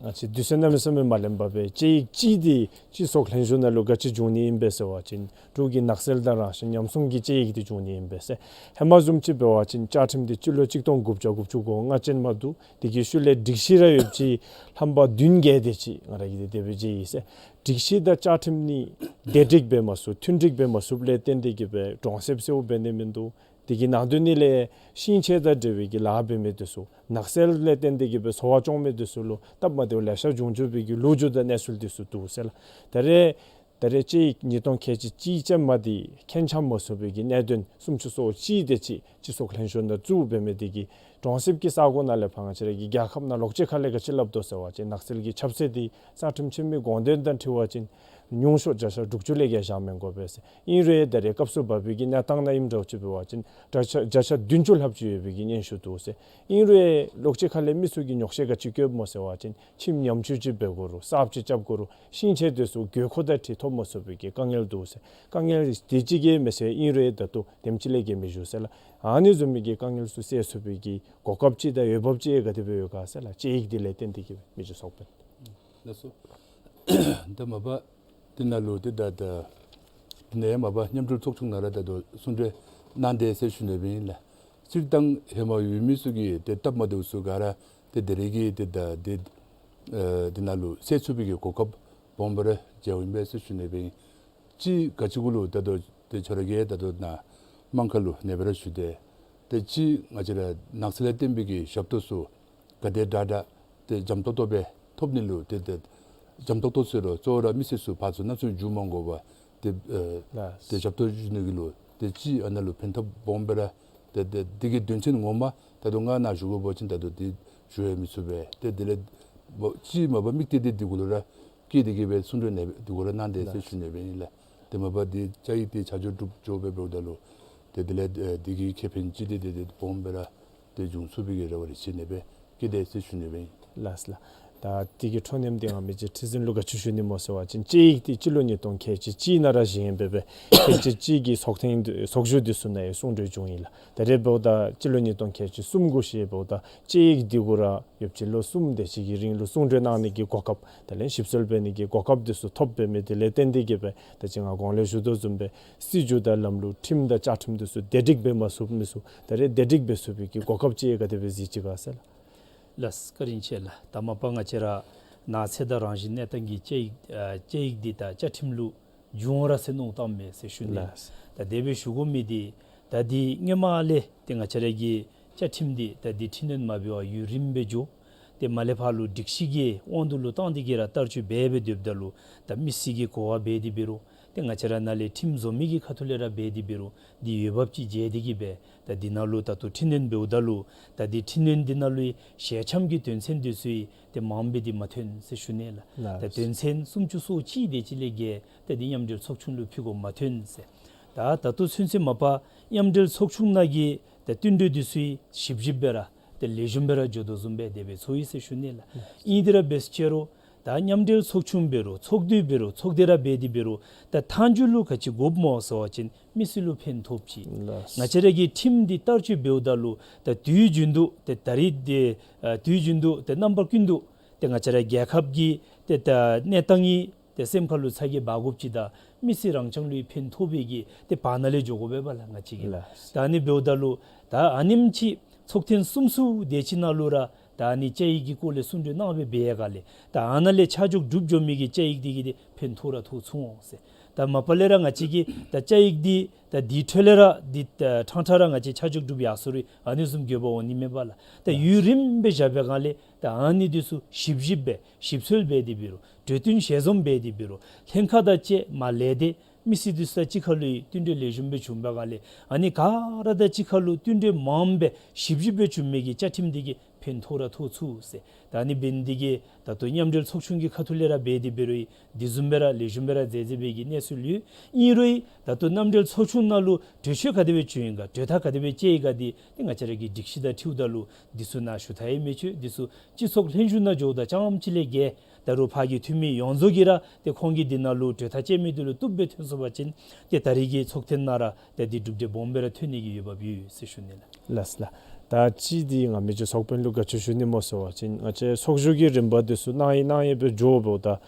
ང་བཅས་དུས་ཚོད་གནམ་མེད་ས་མེད་མ་ལེན་པར་སྦེ་དཔྱད་ཡིག་གཅིག་འདི་སྤྱི་ཚོགས་ལྷན་བཞུགས་ནང་ལུ་ག་ཅི་བྱུང་ནི་ཨིན་པས་ཟེར་བ་ཅིན་འབྲུག་གི་ནགས་ཚལ་དང་རང་བཞིན་ཉམས་སྲུང་གི་དཔྱད་ཡིག་འདི་བྱུང་ནི་ཨིན་པས་ཟེར། ཧེ་མ་བཟུམ་ཅིག་འབད་བ་ཅིན་བཅའ་ཁྲིམས་འདི་སྤྱི་ལོ་གཅིག་སྟོང་དགུ་བརྒྱ་དགུ་བཅུ་གོ་ལྔ་ཅན་མ་འདུག། དེ་གི་ཤུལ་ལས་སྒྲིག་གཞི་ར་ཡོདཔ་ཅིག་རྣམ་པ་བདུན་བརྒྱད་དེ་ཅིག་ང་ར་གིས་འདི་དེ་སྦེ་མཇལ་ཡི་ཟེར། སྒྲིག་གཞི་དང་བཅའ་ཁྲིམས་གཉིས་སྡེ་འགྲིག་འབད་མ་ཚུགས་མཐུན་འགྲིག་འབད་མ་ཚུགསཔ་ལས་བརྟེན་ཏེ་གི་སྦེ་གྲོང་གསེབ་གསོཝ་འབད་ནི་མིན་འདུག། དེ་གི་ནང་དོན་ནི་ལས་ཤིང་ཆས་དང་འབྲེལ་བའི་གི་ལཱ་འབད་མི་འདི་ཚུ་ནགས་ཚལ་ལས་བརྟེན་ཏེ་གི་སྦེ་འཚོ་བ་སྐྱོང་མི་འདི་ཚུ་ལུ་སྟབས་མ་བདེཝ་ལེ་ཤ་འབྱུང་འགྱོ་བའི་གི་ལོ་རྒྱུས་དང་གནས་ཚུལ་འདི་ཚུ་འདུག་ཟེར་ལགས། ད་རེས་ད་རེས་དཔྱད་ཡིག་ཉིས་སྟོང་ཁལ་གཅིག་གཅིག་ཅན་མ་འདི་མཁྱེན་རྐྱབ་མ་ཚུགས་པའི་གི་གནད་དོན་སུམ་ཅུ་སོ་གཅིག་དེ་ཅིག་སྤྱི་ཚོགས་ལྷན་བཞུགས་ནང་བཙུགས་འབད་མི་འདི་གིས་གྲོང་གསེབ་ཀྱི་ས་གོ་ནང་ལས་ཕར་ང་བཅས་ར་གི་རྒྱལ་ཁབ་ནང་ལོག་སྤྱོད་ཁ་ལས་ག་ཅི་སླབ་དོ་ཟེར་བ་ཅིན་ནགས་ཚལ་གྱི་ཁྱབ་ཚད་འདི་རྩ་ཁྲིམས་ཆེན་མོའི་དགོངས་དོན་དང་འཁྲིལ་བ་ཅིན་ཉུང་ཤོས་བརྒྱ་ཆ་དྲུག་ཅུ་ལས་བརྒལ་བཞག་མི་དགོ་པས་ཟེར། ཨིན་རུང་ད་རེས་སྐབས་སུ་བབས་པའི་གི་གནས་སྟངས་ནང་ཨིནམ་འདྲཝ་ཅིག་འབད་བ་ཅིན་བརྒྱ་ཆ་བརྒྱ་ཆ་བདུན་ཅུ་ལྷགཔ་ཅིག་ཡོད་པའི་གི་སྙན་ཞུ་འདུག་ཟེར། ཨིན་རུང་ལོག་སྤྱོད་ཁ་ལས་མི་ཚུ་གིས་ཉོགས་བཤད་ག་ཅི་བཀོདཔ་སྨོ་ཟེར་བ་ཅིན་ཁྱིམ་ཉམས་བཅོས་ཅིག་འབད་དགོ་རུང་གསརཔ་ཅིག་རྐྱབ་དགོ་རུང་ཤིང་ཆས་འདི་ཚུ་དགོས་མཁོ་དང་འཁྲིལ་ཐོབ་མ་ཚུགས་པའི་གི་དཀའ་ངལ་འདུག་ཟེར། དཀའ་ངལ་དེ་ཅིག་གིས་མི་ཚད་ཨིན་རུང་ད་ལྟོ་དེམ་ཅིག་ལས་བརྒལ་མི་བཞུགས་ཟེར་ལགས། ཨ་ནི་བཟུམ་མའི་གི་དཀའ་ངལ་ཚུ་སེལ་ཚུགས་པའི་གི་གོ་སྐབས་ཅིག་དང་འོས་འབབ་ཅིག་ག་དེ་སྦེ་ཡོད་ག་ཟེར་ལགས། དཔྱད་ཡིག་འདི་ལས་བརྟེན་ཏེ་གི་སྦེ་མི་རྗེ་ཚོགས་དཔོན། ལགས་སོ། ད་མ་པ་འདི་ནང་ལུ་ཏེ་ད་ད་འདི་ནང་མ་པ་མཉམ་འབྲེལ་ཚོགས་ཆུང་ནང་ར་ད་ལྟོ་གསུང་གྲོས་གནང་དེས་ཟེར་ཞུ་ནི་སྦེ་ཨིན་ལགས། སྤྱིར་བཏང་ཧེ་མ་ཡོད་མི་ཚུ་གི་ཏེ་སྟབས་མ་བདེཝ་ཚུ་ག་ར་ཏེ་དེ་རེ་གི་ཏེ་ད་འདི་ཨེ་འདི་ནང་ལུ་སེལ་ཚུགས་པའི་གི་གོ་སྐབས་སྦོམ་སྦེ་ར་མཇལཝ་ཨིན་པས་ཟེར་ཞུ་ནི་སྦེ་ཨིན། གཅིག་ག་ཅི་གུ་ལུ་ད་ལྟོ་ཏེ་ཁྱོད་ར་གིས་ད་ལྟོ་ནཱ་དམངས་ཁ་ལུ་ཨ་ནེ་སྦེ་ར་ཞུ་དེས། ཏེ་གཅིག་ང་བཅས་ར་ནགས་ཚལ་ལས་བརྟེན་པའི་གི་ཞབས་ཏོག་ཚུ་ག་དེ་དྲག་དྲག་ཏེ་འཇམ་ཏོག་ཏོ་སྦེ་ཐོབ་ནི་ལུ་ཏེ་ཏེ་འཇམ་ཏོག་ཏོ་ཟེར་རུང་གཙོ་བོ་ར་མི་སེར་ཚུ་ཕར་ཚུར་ནང་ཚུར་འགྱོ་མ་དགོ་པར་ཏེ་ཨེ་ལགས། ཏེ་ཞབས་ཏོག་ཞུ་ནི་གི་ལུ་ཏེ་གཅིག་ཨ་ནཱ་ལུ་ཕན་ཐབས་སྦོམ་སྦེ་ར་ཏེ་ཏེ་འདི་གི་དོན་ཚན་ངོ་མ་ད་ལྟོ་ང་ནཱ་བཞུགས་དགོ་པ་ཅིན་ད་ལྟོ་འདི་ཞུ་ཡང་མི་ཚུགས་པས། ཏེ་དེ་ལས་གཅིག་མ་པ་དམིགས་གཏད་འདི་འདི་གུ་ལུ་ར་བསྐྱེད་དེ་གི་སྦེ་གསུང་གྲོས་ཨ་ནེ་སྦེ་འདི་གུ་ར་གནང་དེས་ཟེར་ཞུ་ནི་སྦེ་ཨིན་ལགས། ཏེ་མ་པ་འདི་བཅའ་ཡིག་འདི་ཆ་འཇོག་གྲུབ་འགྱོ་སྦེ་འབདཝ་ད་ལུ་ཏེ་དེ་ལས་ཨེ་འདི་གི་ཁེ་ཕན་ཅིག་འདི་ཏེ་ཏེ་སྦོམ་སྦེ་ར་ཏེ་འབྱུང་ཚུགས་པའི་གི་རེ་བ་རེ་ཆེ་ཨ་ནེ་སྦེ་བསྐྱེད་དེས་ཟེར་ཞུ་ནི་སྦེ་ཨིན། ལགས་ལགས། ད་འདི་གི་འཕྲོ་མཉམ་འདི་ང་མི་རྗེ་ཁྲི་འཛིན་ལུ་ག་ཅི་ཞུ་ནི་སྨོ་ཟེར་བ་ཅིན་དཔྱད་ཡིག་འདི་སྤྱི་ལོ་ཉིས་སྟོང་ཁལ་གཅིག་གཅིག་ནང་ར་བཞེངས་སྦེ་སྦེ་ཁལ་གཅིག་གཅིག་གི་ཚོགས་ཐེངས་འདི་ཚོགས་བཞུགས་འདི་ཚུ་ནང་ཡང་གསུང་གྲོས་བྱུང་ཡི་ལགས། ད་རེས་འབདཝ་ད་སྤྱི་ལོ་ཉིས་སྟོང་ཁལ་གཅིག་གསུམ་གུ་བཞེངས་འབདཝ་ད་དཔྱད་ཡིག་འདི་གུ་ར་ཡོདཔ་ཅིག་ལོ་གསུམ་དེ་ཅིག་གི་རིང་ལུ་གསུང་གྲོས་གནང་ནི་གི་གོ་སྐབས་དེ་ལས་ཞིབ་འཚོལ་འབད་ནི་གི་གོ་སྐབས་འདི་ཚུ་ཐོབ་འབད་མི་དེ་ལས་བརྟེན་ཏེ་གི་སྦེ་ད་ཅི་ང་གོང་ལས་ཞུ་དོ་བཟུམ་སྦེ་སྲིད་བྱུས་དང་ལམ་ལུགས་ཁྲིམས་དང་བཅའ་ཁྲིམས་འདི་ཚུ་བདེ་སྒྲིག་འབད་མ་ཚུགས་མི་ཚུ་ད་རེས་བདེ་སྒྲིག་འབད་ཚུགས་པའི་གི་གོ་སྐབས་ཅིག་ག་དེ་སྦེ་གཟིགས་ཅི་ག་ཟེར་ལགས། ལགས་བཀའ་དྲིན་ཆེ་ལགས། ད་མ་པ་ང་བཅས་ར་ནགས་ཚལ་དང་རང་བཞིན་གནས་སྟངས་ཀྱི་དཔྱད་ཡིག་ཨ་དཔྱད་ཡིག་འདི་ད་བཅའ་ཁྲིམས་ལུ་འགྱུར་བ་ར་ཟེར་མནོ་བཏངམ་མས་ཟེར་ཞུ་ནི། ལགས། ད་དེ་སྦེ་ཞུ་དགོ་མི་འདི་ད་འདི་སྔོན་མ་ལས་ཏེ་ང་བཅས་ར་གི་བཅའ་ཁྲིམས་འདི་ད་འདི་འཕྲི་སྣོན་མ་འབད་བར་ཡུན་རིངམོ་སྦེ་འགྱོ། ཏེ་མར་ལས་ཕར་ལུ་སྒྲིག་གཞི་གི་དབང་དུ་ལུ་བཏང་སྟེ་གི་ར་བསྟར་སྤྱོད་འབད་འབད་སྡོདཔ་ད་ལུ་ད་མི་སེར་གྱིས་གོ་བ་འབད་དེ་འབད་རུང་ཏེ་ང་བཅས་ར་ནཱ་ལས་ཁྲིམས་བཟོ་མི་གི་ཁ་ཐུག་ལས་ར་འབད་དེ་འབད་རུང་འདི་འོས་འབབ་ཅིག་མཇལ་ཏེ་གི་སྦེ་ད་འདི་ནང་ལུ་ད་ལྟོ་འཕྲི་སྣོན་འབདཝ་ད་ལུ་ད་འདི་འཕྲི་སྣོན་འདི་ནང་ལུ་ཞལ་འཆམ་གྱི་དོན་ཚན་འདི་ཚུ་ཏེ་མངམ་སྦེ་འདི་མ་ཐོན་ཟེར་ཞུ་ནི་ལགས། ལགས། ད་དོན་ཚན་སུམ་ཅུ་སོ་གཅིག་དེ་ཅིག་ལས་བརྒལ་ཏེ་འདི་མཉམ་འབྲེལ་ཚོགས་ཆུང་ལུ་ཕུལ་དགོཔ་མ་ཐོན་ཟེར། ད་ད་ལྟོ་ཚུན་ཚོད་མ་པ་མཉམ་འབྲེལ་ཚོགས་ཆུང་ནང་གི་ད་བསྟུན་གྲོས་འདི་ཚུ་ཞིབ་ཞིབ་སྦེ་ར་ཏེ་ལེགས་ཤོམ་སྦེ་ར་འགྱོ་དོ་བཟུམ་སྦེ་དེ་སྦེ་ཚོར་ཡི་ཟེར་ཞུ་ནི་ལགས། ཨིན་ཏེ་ར་འབད་ཟེར་ཅི་རུང་ད་མཉམ་འབྲེལ་ཚོགས་ཆུང་འབད་རུང་ཚོགས་འདུ་འབད་རུང་ཚོགས་སྡེ་ར་འབད་དེ་འབད་རུང་ད་མཐའ་མཇུག་ལུ་ག་ཅི་དགོཔ་སྨོ་ཟེར་བ་ཅིན་མི་སེར་ལུ་ཕན་ཐོགསཔ་ཅིག། ལགས། ང་བཅས་ར་གི་ཁྲིམས་འདི་བསྟར་སྤྱོད་འབདཝ་ད་ལུ་ད་དུས་རྒྱུན་དུ་ཏེ་ད་རིས་འདི་ཨ་དུས་རྒྱུན་དུ་ཏེ་རྣམ་པ་ཀུན་ཏུ་ཏེ་ང་བཅས་ར་རྒྱལ་ཁབ་ཀྱི་ཏེ་ད་གནས་སྟངས་ཨིན། ཏེ་སེམས་ཁ་ལུ་ཚ་གྱང་འབག་དགོཔ་ཅིག་དང་མི་སེར་རང་རྐྱང་ལུ་ཕན་ཐོགས་པའི་གི་ཏེ་བར་ན་ལས་འགྱོ་དགོ་པས་པ་ལགས་ང་བཅས་ཀྱིས། ལགས། ད་ཨ་ནི་འབདཝ་ད་ལུ་ད་ཨ་ནེམ་ཅིག་ཚོགས་ཐེངས་གསུམ་གསུམ་དེ་ཅིག་ནང་ལུ་ར་ད་ཨ་ནི་བཅའ་ཡིག་གི་སྐོར་ལས་གསུང་གྲོས་གནང་སྦེ་འབད་ཡི་ག་ལས་ད་ཨ་ནཱ་ལས་ཆ་འཇོག་གྲུབ་འགྱོ་མི་གི་བཅའ་ཡིག་འདི་གིས་འདི་ཕན་ཐོགས་ར་ཐོགས་ཚུགས་འོང་ཟེར། ད་མ་པ་ལས་ར་ང་བཅས་ཀྱིས་ད་བཅའ་ཡིག་འདི་ད་འདི་འཕྲོ་ལས་ར་འདི་ད་ཕྲང་ཕྲང་ར་ང་བཅས་ཆ་འཇོག་གྲུབ་ཡར་སོང་རུང་ཨ་ནི་བཟུམ་འགྱོ་བ་འོང་ནི་མེད་པ་ལགས། ད་ཡུན་རིངམོ་སྦེ་བཞག་པའི་སྒང་ལས་ད་ཨ་ནི་འདི་ཚུ་ཞིབ་ཞིབ་སྦེ་ཞིབ་འཚོལ་འབད་དེ་འབད་རུང་གྲོས་བསྟུན་ཞལ་འཛོམས་འབད་དེ་འབད་རུང་ལྷན་ཁག་དང་བཅས་མར་ལས་ཏེ་ མི་སེར་འདི་ཚུ་དང་གཅིག་ཁར་ལུ་ཡང་བསྟུན་གྲོས་ལེགས་ཤོམ་སྦེ་བྱུང་པའི་སྒང་ལས་ཨ་ནི་ག་ར་དང་གཅིག་ཁར་ལུ་བསྟུན་གྲོས་མངམ་སྦེ་ཞིབ་ཞིབ་སྦེ་བྱུང་མི་གི་བཅའ་ཁྲིམས་འདི་གིས་ཕན་ཐོགས་ར་ཐོགས་ཚུགས་ཟེར། ད་ཨ་ནི་འབད་ནི་འདི་གིས་ད་ལྟོ་མཉམ་འབྲེལ་ཚོགས་ཆུང་གི་ཁ་ཐུག་ལས་ར་འབད་དེ་འབད་རུང་འདི་བཟུམ་སྦེ་ར་ལེགས་ཤོམ་སྦེ་ར་མཛད་མཛད་པའི་གི་གནས་ཚུལ་ཡོད། ཨིན་རུང་ད་ལྟོ་མཉམ་འབྲེལ་ཚོགས་ཆུང་ནང་ལུ་གྲོས་ཆོད་ག་དེ་སྦེ་བྱུང་ཡི་ག་གྲོས་ཐག་ག་དེ་སྦེ་བཅད་ཡི་ག་འདི་ཏེ་ང་བཅས་ར་གི་སྒྲིག་གཞི་དང་འཁྲིལཝ་ད་ལུ་འདི་ཚུ་ནང་ཞུ་ཐག་ཡང་མི་ཆོད། འདི་ཚུ་སྤྱི་ཚོགས་ལྷན་བཞུགས་ནང་འགྱོཝ་ད་རྐྱངམ་གཅིག་ལས་བརྒལ། ད་རུང་ཕར་གྱི་འཐུས་མི་ཡོངས་རྫོགས་ཀྱིས་ར་ཏེ་ཁོང་གིས་འདི་ནང་ལུ་གྲོས་ཐག་བཅད་མི་འདི་ལུ་བཏུབ་སྦེ་ཐོན་སོང་པ་ཅིན་ཏེ་ད་རེས་ཀྱི་ཚོགས་ཐེངས་ནང་ར་ཏེ་འདི་གྲུབ་འབྲས་སྦོམ་སྦེ་ར་ཐོན་ནི་གི་འོས་འབབ་ཡོད་ཟེར་ཞུ་ནི་ལགས། ལགས་ལགས། ད་ཅི་འདི་ང་མི་རྗེ་ཚོགས་དཔོན་ལུ་ག་ཅི་ཞུ་ནི་སྨོ་ཟེར་བ་ཅིན་ང་བཅས་ཚོགས་བཞུགས་ཀྱི་རིམ་པ་འདི་ཚུ་གནང་ཡི་གནང་ཡི་སྦེ་འགྱོཝ་ད་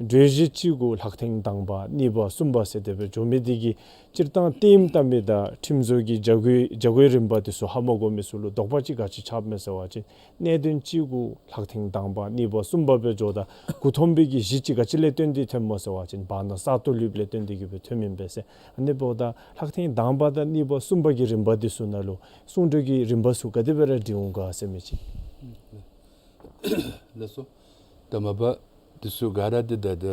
གྲོས་གཞི་གཅིག་གུ་ལྷག་ཐེངས་དང་པ་གཉིས་པ་གསུམ་པ་ཟེར་དེ་སྦེ་འགྱོ་མི་འདི་གིས་སྤྱིར་བཏང་ལྟདམོ་བལྟ་མི་དང་ཁྲིམས་བཟོ་གི་བྱ་སྒོའི་བྱ་སྒོའི་རིམ་པ་འདི་ཚུ་ཧ་མ་གོ་མི་ཚུ་ལུ་དོགས་པ་ཅིག་ག་ཅི་ཆགསཔ་མས་ཟེར་བ་ཅིན་གནད་དོན་གཅིག་གུ་ལྷག་ཐེངས་དང་པ་གཉིས་པ་གསུམ་པ་སྦེ་འགྱོཝ་ད་མགུ་འཐོམ་པའི་གི་གཞི་ཅིག་ག་ཅི་ལས་བརྟེན་ཏེ་ཐོནམ་སྨོ་ཟེར་བ་ཅིན་བར་ན་ས་སྟོང་ལུསཔ་ལས་བརྟེན་ཏེ་གིས་སྦེ་ཐོནམ་ཨིན་པས་ཟེར། ཨ་ནི་འབདཝ་ད་ལྷག་ཐེངས་དང་པ་དང་གཉིས་པ་གསུམ་པ་གི་རིམ་པ་འདི་ཚུ་ནང་ལུ་གསུང་གྲོས་ཀྱི་རིམ་པ་ཚུ་ག་དེ་སྦེ་ར་སྒྲིག་འོང་ག་ཟེར་མི་ཅིག། ལགས་སོ། ད་མ་པ་འདི་ཚུ་ག་ར་འདི་ད་ད་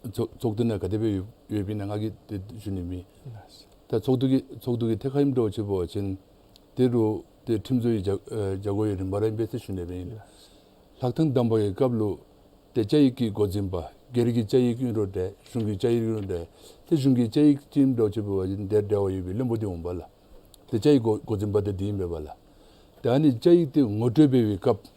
ཚོགས་ཚོགས་སྡེ་ནང་ག་དེ་སྦེ་ཡོད་ཡོདཔ་ཨིན་ན་ང་གིས་ཏེ་ཞུ་ནི་མེད། ད་ཚོགས་འདུ་གི་ཚོགས་འདུ་གི་ཐད་ཁར་ཨིནམ་འདྲཝ་ཅིག་འབད་བ་ཅིན་ཏེ་རུང་ཏེ་ཁྲིམས་བཟོ་ཡི་བྱ་ཨེ་བྱ་སྒོ་ཡི་རིམ་པ་ར་ཨིན་པས་ཟེར་ཞུ་ནི་སྦེ་ཨིན། ལྷག་ཐེངས་དང་པ་གི་སྐབས་ལུ་ཏེ་བཅའ་ཡིག་གི་འགོ་འཛིན་པ་སྒེར་གྱི་བཅའ་ཡིག་ཨིན་རུང་འདྲ་གཞུང་གི་བཅའ་ཡིག་ཨིན་རུང་འདྲ་ཏེ་གཞུང་གི་བཅའ་ཡིག་ཅིག་ཨིནམ་འདྲཝ་ཅིག་འབད་བ་ཅིན་ཏེ་འབྲེལ་བ་ཡོད་པའི་བློན་པོ་འདི་འོང་པ་ལགས། ཏེ་བཅའ་ཡིག་འགོ་འགོ་འཛིན་པ་འདི་འདི་ཨིན་པས་པ་ལགས། ཏེ་ཨ་ནི་བཅའ་ཡིག་འདི་ངོ་སྤྲོད་འབད་བའི་སྐབས་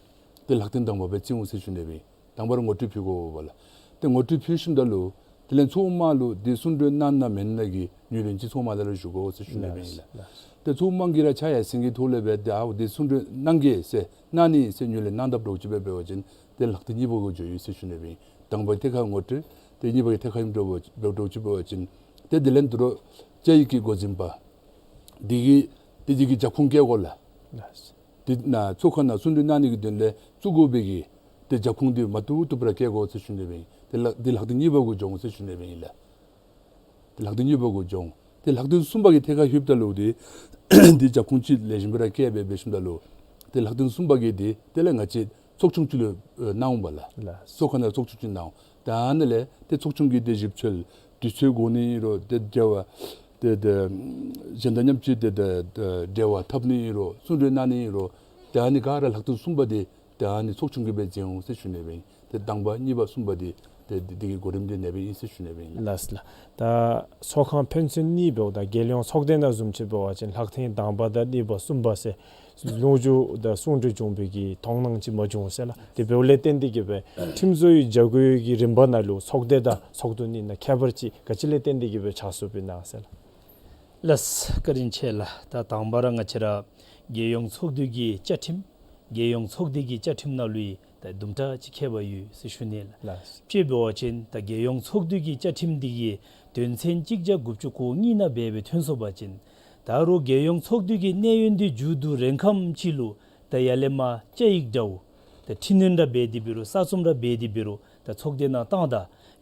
ཏེ་ལྷག་ཐེངས་དང་པ་སྦེ་བརྩི་འོང་ཟེར་ཞུ་ནི་སྦེ་ཨིན། དང་པ་ར་ངོ་སྤྲོད་ཕུལ་དགོ་པ་ལགས། ཏེ་ངོ་སྤྲོད་ཕུལ་ཞིནམ་ད་ལུ་དེ་ལས་ཚོགས་དམངས་ལུ་འདི་གསུང་གྲོས་གནང་ན་མེན་ན་གི་ངོས་ལེན་ཅིག་ཚོགས་དམངས་ལས་ར་ཞུ་དགོ་ཟེར་ཞུ་ནི་སྦེ་ཨིན་ལགས། ཏེ་ཚོགས་དམངས་ཀྱིས་ར་ཆ་ཡར་སེང་གེ་ཐོག་ལས་འབད་དེ་ཨའོ་འདི་གསུང་གྲོས་གནང་གེ་ཟེར་གནང་ནི་ཟེར་ངོས་ལེན་གནང་དཔ་འདྲཝ་ཅིག་འབད་བ་ཅིན་ཏེ་ལྷག་ཐེངས་གཉིས་པ་གུ་འགྱོ་ཡི་ཟེར་ཞུ་ནི་སྦེ་ཨིན། དང་པ་ཐད་ཁར་ངོ་སྤྲོད་ཏེ་གཉིས་པ་གི་ཐད་ཁར་ཨིནམ་འདྲཝ་འབད་འདྲཝ་ཅིག་འབད་བ་ཅིན་ཏེ་དེ་ལས་དོ་རུང་བཅའ་ཡིག་གི་འགོ་འཛིན་པ་འདི་གིས་ཏེ་འདི་གི་རྒྱབ་ཁུངས་བཀལ་དགོ་ལགས། ཏེ་ནཱ་ཚོགས་ཁང་ནང་གསུང་གྲོས་གནང་ནི་གི་དོན་ལས་བཙུགས་དགོ་པའི་གི་ཏེ་རྒྱབ་ཁུངས་འདི་མ་བཏུབ་བཏུབ་པར་བཀལ་དགོ་ཟེར་ཞུ་ནི་སྦེ་ཨིན། ཏེ་ལགས་འདི་ལྷག་ཐེངས་གཉིས་པ་གུ་འགྱོ་འོང་ཟེར་ཞུ་ནི་སྦེ་ཨིན་ལགས། ཏེ་ལྷག་ཐེངས་གཉིས་པ་གུ་འགྱོ་འོང་། ཏེ་ལྷག་ཐེངས་གསུམ་པ་གི་ཐད་ཁར་ལྷོདཔ་ད་ལུ་འདི་འདི་རྒྱབ་ཁུངས་ཅིག་ལེགས་ཤོམ་སྦེ་ར་བཀལ་སྦེ་འབད་ཞིནམ་ད་ལུ་ཏེ་ལྷག་ཐེངས་གསུམ་པ་གི་འདི་དེ་ལས་ང་བཅས་ཚོགས་ཆུང་ཅིག་ལུ་ཨེ་གནང་འོང་པ་ལགས། ལགས། ཚོགས་ཁང་ནང་ཚོགས་ཆུང་ཅིག་གནང་འོང་། ད་ཨ་ནཱ་ལས་ཏེ་ཚོགས་ཆུང་གི་ཏེ་ཞིབ་འཚོལ་དུས་ཚོད་དགོ་ནི་ཨིན་རུང་ཏེ་འབྲེལ་བ་ཏེ་ཏེ་གཞན་དང་མཉམ་གཅིག་ཏེ་ཏེ་ཏེ་འབྲེལ་བ་འཐབ་ནི་ཨིན་རུང་གསུང་གྲོས་གནང་ནི་ཨིན་རུང་ད་ཨ་ནི་ག་ར་ལྷག་ཐེངས་གསུམ་པ་འདི་ད་ཨ་ནི་ཚོགས་ཆུང་གིས་སྦེ་མཛད་འོང་ཟེར་ཞུ་ནི་སྦེ་ཨིན། ཏེ་དང་པ་གཉིས་པ་གསུམ་པ་འདི་ཏེ་འདི་འདི་གི་གོ་རིམ་འདི་ཨ་ནེ་སྦེ་ཨིན་ཟེར་ཞུ་ནི་སྦེ་ཨིན། ལགས་ལགས། ད་ཚོགས་ཁང་ཕན་ཚུན་གཉིས་འབདཝ་ད་རྒྱལ་ཡོངས་ཚོགས་སྡེ་ནང་བཟུམ་ཅིག་འབད་བ་ཅིན་ལྷག་ཐེངས་དང་པ་དང་གཉིས་པ་གསུམ་པ་ཟེར་ལོ་རྒྱུས་དང་གསུང་གྲོས་བྱུང་བའི་གི་མཐོང་སྣང་ཅིག་མ་བྱུང་ཟེར་ལགས། དེ་འབདཝ་ལས་བརྟེན་ཏེ་གིས་སྦེ་ཁྲིམས་བཟོ་ཡི་བྱ་སྒོའི་གི་རིམ་པ་ནང་ལུ་ཚོགས་སྡེ་དང་ཚོགས་འདུ་གཉིས་ནང་ཁྱད་པར་ཅིག་ག་ཅི་ལས་བརྟེན་ཏེ་གིས་སྦེ་ཆགས་སོཔ་ཨིན་ན་ཟེར་ལགས། ལགས་བཀའ་དྲིན་ཆེ་ལགས། ད་དང་པ་ར་ང་བཅས་ར་རྒྱལ་ཡོངས་ཚོགས་འདུ་གི་བཅའ་ཁྲིམས་རྒྱལ་ཡོངས་ཚོགས་སྡེ་གི་བཅའ་ཁྲིམས་ནང་ལུ་ཡང་ད་དུམ་གྲ་ཅིག་ཁྱད་པར་ཡོད་ཟེར་ཞུ་ནི་ལགས། ལགས། དཔྱེ་འབད་བ་ཅིན་ད་རྒྱལ་ཡོངས་ཚོགས་འདུ་གི་བཅའ་ཁྲིམས་འདི་གི་དོན་ཚན་གཅིག་བརྒྱ་དགུ་བཅུ་གོ་གཉིས་ནང་སྦེ་སྦེ་ཐོན་སོང་པ་ཅིན་ད་རུང་རྒྱལ་ཡོངས་ཚོགས་འདུ་གི་གནས་ཡུན་འདི་མཇུག་བསྡུ་རན་ཁམས་ཅིག་ལུ་ད་ཡར་ལས་མར་བཅའ་ཡིག་འདྲཝ་ད་འཕྲི་སྣོན་ར་འབད་དེ་འབད་རུང་གསར་རྩོམ་ར་འབད་དེ་འབད་རུང་ད་ཚོགས་སྡེ་ནང་བཏང་ད་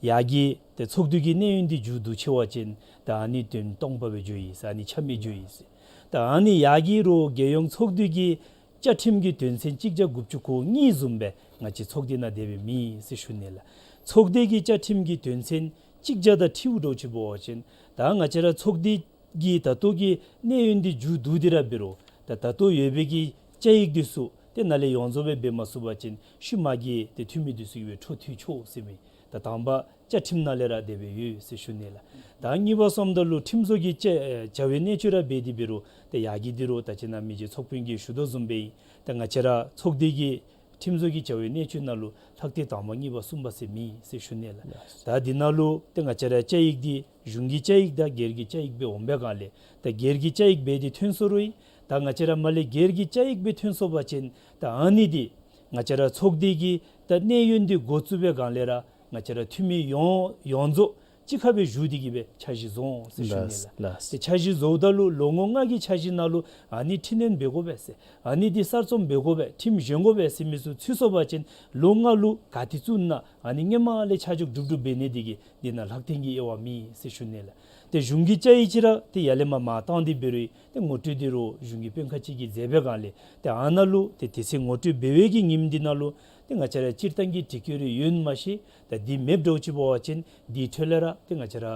ཡར་གྱི་ད་ཚོགས་འདུ་གི་གནས་ཡུན་འདི་མཇུག་བསྡུ་ཆི་བ་ཅིན་ད་ཨ་ནི་དོན་སྟོང་པ་སྦེ་འགྱོ་ཡི་ཟེར། ཨ་ནི་ཆ་མེད་འགྱོ་ཡི་ཟེར། ད་ཨ་ནི་ཡར་གྱི་རུང་རྒྱལ་ཡོངས་ཚོགས་འདུ་གི་བཅའ་ཁྲིམས་ཀྱི་དོན་ཚན་གཅིག་བརྒྱ་དགུ་བཅུ་གོ་གཉིས་བཟུམ་སྦེ་ང་བཅས་ཚོགས་སྡེ་ནང་དེ་སྦེ་མེད་ཟེར་ཞུ་ནི་ལགས། ཚོགས་སྡེ་གི་བཅའ་ཁྲིམས་ཀྱི་དོན་ཚན་གཅིག་བརྒྱ་དང་ཁྲིའུ་འདྲཝ་ཅིག་འབད་བ་ཅིན་ད་ང་བཅས་ར་ཚོགས་སྡེ་གི་ད་ལྟོ་གི་གནས་ཡུན་འདི་མཇུག་བསྡུ་སྟེ་ར་འབད་རུང་ད་ད་ལྟོ་ཡོད་པའི་གི་བཅའ་ཡིག་འདི་ཚུ་ཏེ་ནཱ་ལས་ཡོངས་རྫོགས་སྦེ་འབད་མ་ཚུགས་པ་ཅིན་ཤུལ་མ་གི་ཏེ་འཐུས་མི་འདི་ཚུ་གིས་སྦེ་འཕྲོ་མཐུད་ཆོག་ཟེར་མི་ད་དང་པ་བཅའ་ཁྲིམས་ནང་ལས་ར་དེ་སྦེ་ཡོད་ཟེར་ཞུ་ནི་ལགས། ད་གཉིས་པ་སོངམ་ད་ལུ་ཁྲིམས་བཟོ་གི་བྱ་བྱ་བའི་གནད་སྤྱོད་ར་འབད་དེ་འབད་རུང་ད་ཡར་གྱི་འདི་རུང་ད་ཅི་ནཱ་མི་རྗེ་ཚོགས་དཔོན་གྱིས་ཞུ་དོ་བཟུམ་སྦེ་ད་ང་བཅས་ར་ཚོགས་སྡེ་གི་ཁྲིམས་བཟོ་གི་བྱ་བའི་གནད་སྤྱོད་ནང་ལུ་ལྷག་ཐེངས་དང་པ་གཉིས་པ་གསུམ་པ་ཟེར་མེད་ཟེར་ཞུ་ནི་ལགས། ད་འདི་ནང་ལུ་ཏེ་ང་བཅས་ར་བཅའ་ཡིག་འདི་གཞུང་གི་བཅའ་ཡིག་དང་སྒེར་གྱི་བཅའ་ཡིག་སྦེ་འོང་པའི་སྒང་ལས་ད་སྒེར་གྱི་བཅའ་ཡིག་སྦེ་འདི་ཐོན་སོང་རུང་ད་ང་བཅས་ར་མར་ལས་སྒེར་གྱི་བཅའ་ཡིག་སྦེ་ཐོན་སོང་པ་ཅིན་ད་ཨ་ནི་འདི་ང་བཅས་ར་ཚོགས་སྡེ་གི་ད་གནས་ཡུན་འདི་འགོ་བཙུགས་པའི་སྒང་ལས་ར་ང་བཅས་ར་འཐུས་མི་ཡོངས་ཡོངས་རྫོགས་གཅིག་ཁར་སྦེ་བཞུགས་ཏེ་གིས་སྦེ་འཆར་གཞི་བཟོ་འོང་ཟེར་ཞུ་ནི་ལགས། ལགས། ཏེ་འཆར་གཞི་བཟོཝ་ད་ལུ་ལོ་ངོ་ལྔ་གི་འཆར་གཞི་ནང་ལུ་ཨ་ནི་འཕྲི་སྣོན་འབད་དགོ་པས་ཟེར་ཨ་ནི་འདི་གསར་རྩོམ་འབད་དགོ་པས་ཁྲིམས་གཞན་དགོ་པས་ཟེར་མི་ཚུ་ཚུད་སོང་པ་ཅིན་ལོ་ལྔ་ལུ་ག་ཏེ་བཙུགས་ན་ཨ་ནི་སྔོན་མ་ལས་ཆ་འཇོག་གྲུབ་གྲུབ་འབད་ནི་འདི་གིས་འདི་ནང་ལྷག་ཐེངས་ཀྱི་དབྱེ་བ་མེད་ཟེར་ཞུ་ནི་ལགས། ཏེ་གཞུང་གི་བཅའ་ཡིག་ཅིག་ར་ཏེ་ཡར་ལས་མར་མར་བཏང་སྟེ་འབད་རུང་ཏེ་ངོ་སྤྲོད་འདི་རུང་གཞུང་གི་དཔོན་ཁག་ཅིག་གིས་མཛད་པའི་སྒང་ལས་ཏེ་ཨ་ནཱ་ལུ་ཏེ་དེ་ཚེ་ངོ་སྤྲོད་འབད་བའི་གི་ཉིནམ་འདི་ནང་ལུ་ ཏེ་ང་བཅས་ར་སྤྱིར་བཏང་གི་འགྲིག་གི་རེ་ཡོད་མ་ཤེས། ད་འདི་མེདཔ་འདྲཝ་ཅིག་འབད་བ་ཅིན་འདི་འཕྲོ་ལས་ར་ཏེ་ང་བཅས་ར་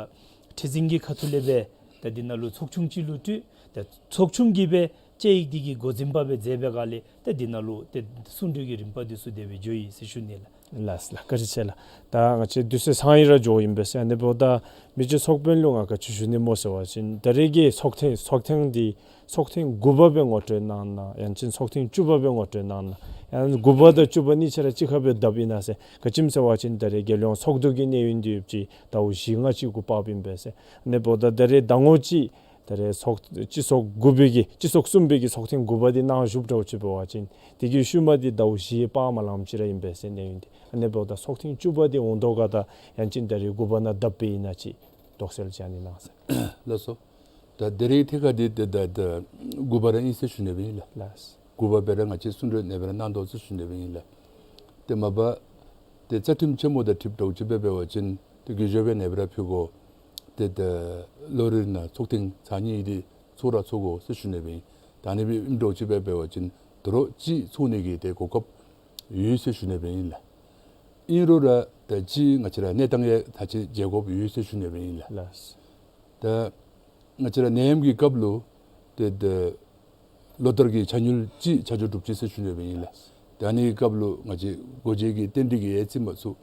ཁྲི་འཛིན་གྱི་ཁ་ཐུག་ལས་སྦེ་ད་འདི་ནང་ལུ་ཚོགས་ཆུང་ཅིག་ལུ་སྤྲོད། ད་ཚོགས་ཆུང་གིས་སྦེ་དཔྱད་ཡིག་འདི་གི་འགོ་འཛིན་པ་སྦེ་མཛད་པའི་སྒང་ལས་ད་འདི་ནང་ལུ་ཏེ་གསུང་གྲོས་ཀྱི་རིམ་པ་འདི་ཚུ་དེ་སྦེ་འགྱོ་ཡི་ཟེར་ཞུ་ནི་ལགས། ལགས་ལགས། བཀའ་དྲིན་ཆེ་ལགས། ད་ང་བཅས་དུས་ཚོད་ཚང་ཡི་ར་འགྱོ་ཡི་ཨིན་པས་ཟེར། ཨ་ནི་འབདཝ་ད་མི་རྗེ་ཚོགས་དཔོན་ལུ་ང་ག་ཅི་ཞུ་ནི་སྨོ་ཟེར་བ་ཅིན་ད་རེས་ཀྱི་ཚོགས་ཐེངས་ཚོགས་ཐེངས་འདི་ཚོགས་ཐེངས་དགུ་པ་སྦེ་ངོ་སྤྲོད་གནང་ན་ཡང་ཅིན་ཚོགས་ཐེངས་བཅུ་པ་སྦེ་ངོ་སྤྲོད་གནང་ན་ཡང་དགུ་པ་དང་བཅུ་པ་གཉིས་ཆ་ར་གཅིག་ཁར་སྦེ་བསྡབ་ཨིན་ན་ཟེར། ག་ཅི་སྨོ་ཟེར་བ་ཅིན་ད་རེས་རྒྱལ་ཡོངས་ཚོགས་འདུ་གི་གནས་ཡུན་འདི་ཡོདཔ་ཅིག་ཟླཝ་བཞི་ལྔ་ཅིག་གུ་བབ་ཨིན་པས་ཟེར། ཨ་ནི་འབདཝ་ད་ད་རེས་ཟླ་ངོ་གཅིག་ད་རེས་ཚོགས་སྤྱི་ཚོགས་དགུ་པའི་གི་སྤྱི་ཚོགས་གསུམ་པའི་གི་ཚོགས་ཐེངས་དགུ་པ་འདི་གནང་བཞུགསཔ་འདྲཝ་ཅིག་འབད་བ་ཅིན་དེ་གི་ཤུལ་མ་འདི་ཟླཝ་བཞི་སྤར་མ་ལངམ་ཅིག་ར་ཨིན་པས་ཟེར་གནས་ཡུན་འདི། ཨ་ནི་འབདཝ་ད་ཚོགས་ཐེངས་བཅུ་པ་འདི་འོང་དོ་ག་ད་ཡང་ཅིན་ད་རེས་དགུ་པ་ནང་བསྡབ་སྦེ་ཨིན་ན་ཅིག་དོགས་སེལ་ཅིག་ཨ་ནི་གནང་ཟེར། ལགས་སོ། ད་ད་རེས་ཐད་ཁར་འདི་ད་ད་ད་དགུ་པ་ར་ཨིན་ཟེར་ཞུ་ནི་སྦེ་ཨིན་ལགས། ལགས། དགུ་པ་སྦེ་ར་ང་བཅས་གསུང་གྲོས་ཨ་ནེ་སྦེ་ར་གནང་དོ་ཟེར་ཞུ་ནི་སྦེ་ཨིན་ལགས། ཏེ་མ་པ་ཏེ་རྩ་ཁྲིམས་ཆེན་མོ་དང་འཁྲིལཝ་འདྲཝ་ཅིག་སྦེ་འབད་བ་ཅིན་ཏེ་གུས་ཞབས་སྦེ་ཨ་ནེ་སྦེ་ར་ཕུལ་དགོ། ཏེ་ད་ལོ་རེ་ནང་ཚོགས་ཐེངས་ཚར་གཉིས་འདི་ཚོགས་ར་ཚོགས་དགོ་ཟེར་ཞུ་ནི་སྦེ་ཨིན། ད་ཨ་ནི་སྦེ་ཨིནམ་འདྲཝ་ཅིག་སྦེ་འབད་བ་ཅིན་དོ་རུང་གཅིག་ཚོགས་ནི་གི་ཏེ་གོ་སྐབས་ཡོད་ཟེར་ཞུ་ནི་སྦེ་ཨིན་ལགས། ཨིན་རུང་ར་ད་གཅིག་ང་བཅས་ར་གནས་སྟངས་ཡང་ད་ཅི་མཇལ་དགོཔ་ཡོད་ཟེར་ཞུ་ནི་སྦེ་ཨིན་ལགས། ལགས། ད་ང་བཅས་ར་ནད་ཡམས་ཀྱི་སྐབས་ལུ་ཏེ་ད་ལོ་ལྟར་གྱི་ཆ་དངུལ་ཅིག་ཆ་འཇོག་གྲུབ་ཅི་ཟེར་ཞུ་ནི་སྦེ་ཨིན་ལགས། ད་ཨ་ནི་སྐབས་ལུ་ང་བཅས་སྒོ་འབྱེད་ཀྱི་རྟེན་འབྲེལ་གྱི་ཨེ་ཙི་མ་ཚུགས།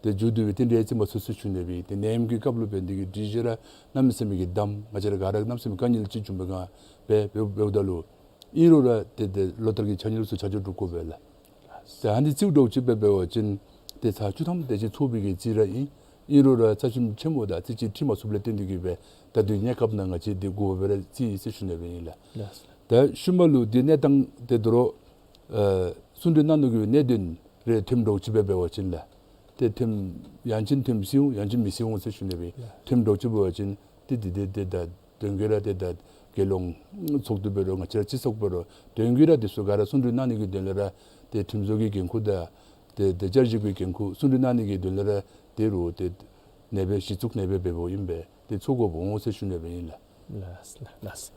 ཏེ་མཇུག་བསྡུ་བའི་རྟེན་འབྲེལ་ཨེ་ཙི་མ་ཚུགས་ཟེར་ཞུ་ནི་སྦེ་ཨིན། ཏེ་ནད་ཡམས་ཀྱི་སྐབས་ལུ་འབད་ནི་དེ་གིས་སྒྲིག་གཞི་ར་གནམ་མེད་ས་མེད་ཀྱི་བསྡམས། ང་བཅས་ར་ག་ར་གནམ་མེད་ས་མེད་དཀའ་ངལ་ཅིག་བྱུང་བའི་སྒང་སྦེ་འབདཝ་ད་ལུ་ཨིན་རུང་ར་ཏེ་ཏེ་ལོ་ལྟར་གྱི་ཆ་དངུལ་ཚུ་ཆ་འཇོག་གྲུབ་དགོ་པས་ལགས། ཏེ་ཨ་ནི་རྩིས་འདྲཝ་ཅིག་སྦེ་འབད་བ་ཅིན་ཏེ་ཚར་བཅུ་ཐམ་དེ་ཅིག་ཚོགས་པའི་གི་རྩིས་ར་ཨིན། ཨིན་རུང་ར་རྩ་ཁྲིམས་ཆེན་མོ་དང་རྩིས་ཅིག་འཁྲིལ་མ་ཚུགསཔ་ལས་བརྟེན་ཏེ་གིས་སྦེ་ད་དུས་གནས་སྐབས་ནང་ང་བཅས་འདི་དགུ་པ་སྦེ་ར་རྩིས་ཡི་ཟེར་ཞུ་ནི་སྦེ་ཨིན་ལགས། ལགས། ད་ཤུལ་མ་ལུ་འདི་གནས་སྟངས་ཏེ་དོ་རུང་ཨ་གསུང་གྲོས་གནང་ནི་གི་གནད་དོན་རེ་ཐོནམ་འདྲཝ་ཅིག་སྦེ་འབད་བ་ཅིན་ལགས། ཏེ་ཐོནམ་ཡང་ཅིན་ཐོནམ་སྲིད་འོང་ཡང་ཅིན་མི་སྲིད་འོང་ཟེར་ཞུ་ནི་སྦེ་ཨིན། ཐོནམ་འདྲཝ་ཅིག་འབད་བ་ཅིན་ཏེ་འདི་འདི་ཏེ་ད་དོན་གྱིས་ར་ཏེ་ད་རྒྱལ་ཡོངས་ཚོགས་འདུ་འབད་རུང་ང་བཅས་ར་སྤྱི་ཚོགས་འབད་རུང་དོན་གྱིས་ར་འདི་ཚུ་ག་ར་གསུང་གྲོས་གནང་ནི་གི་དོན་ལས་ར་ཏེ་ཁྲིམས་བཟོ་གི་འགན་ཁུར་དང་ཏེ་ཏེ་བསྐྱར་ཞིབ་ཀྱི་འགན་ཁུར་གསུང་གྲོས་གནང་ནི་གི་དོན་ལས་ར་ཏེ་རུང་ཏེ་ཨ་ནེ་སྦེ་གཞི་བཙུགས་ཨ་ནེ་སྦེ་འབདཝ་ཨིན་པས། ཏེ་ཚོགས་དགོཔ་འོང་ཟེར་ཞུ་ནི་སྦེ་ཨིན་ལགས། ལགས་ལགས་ལགས།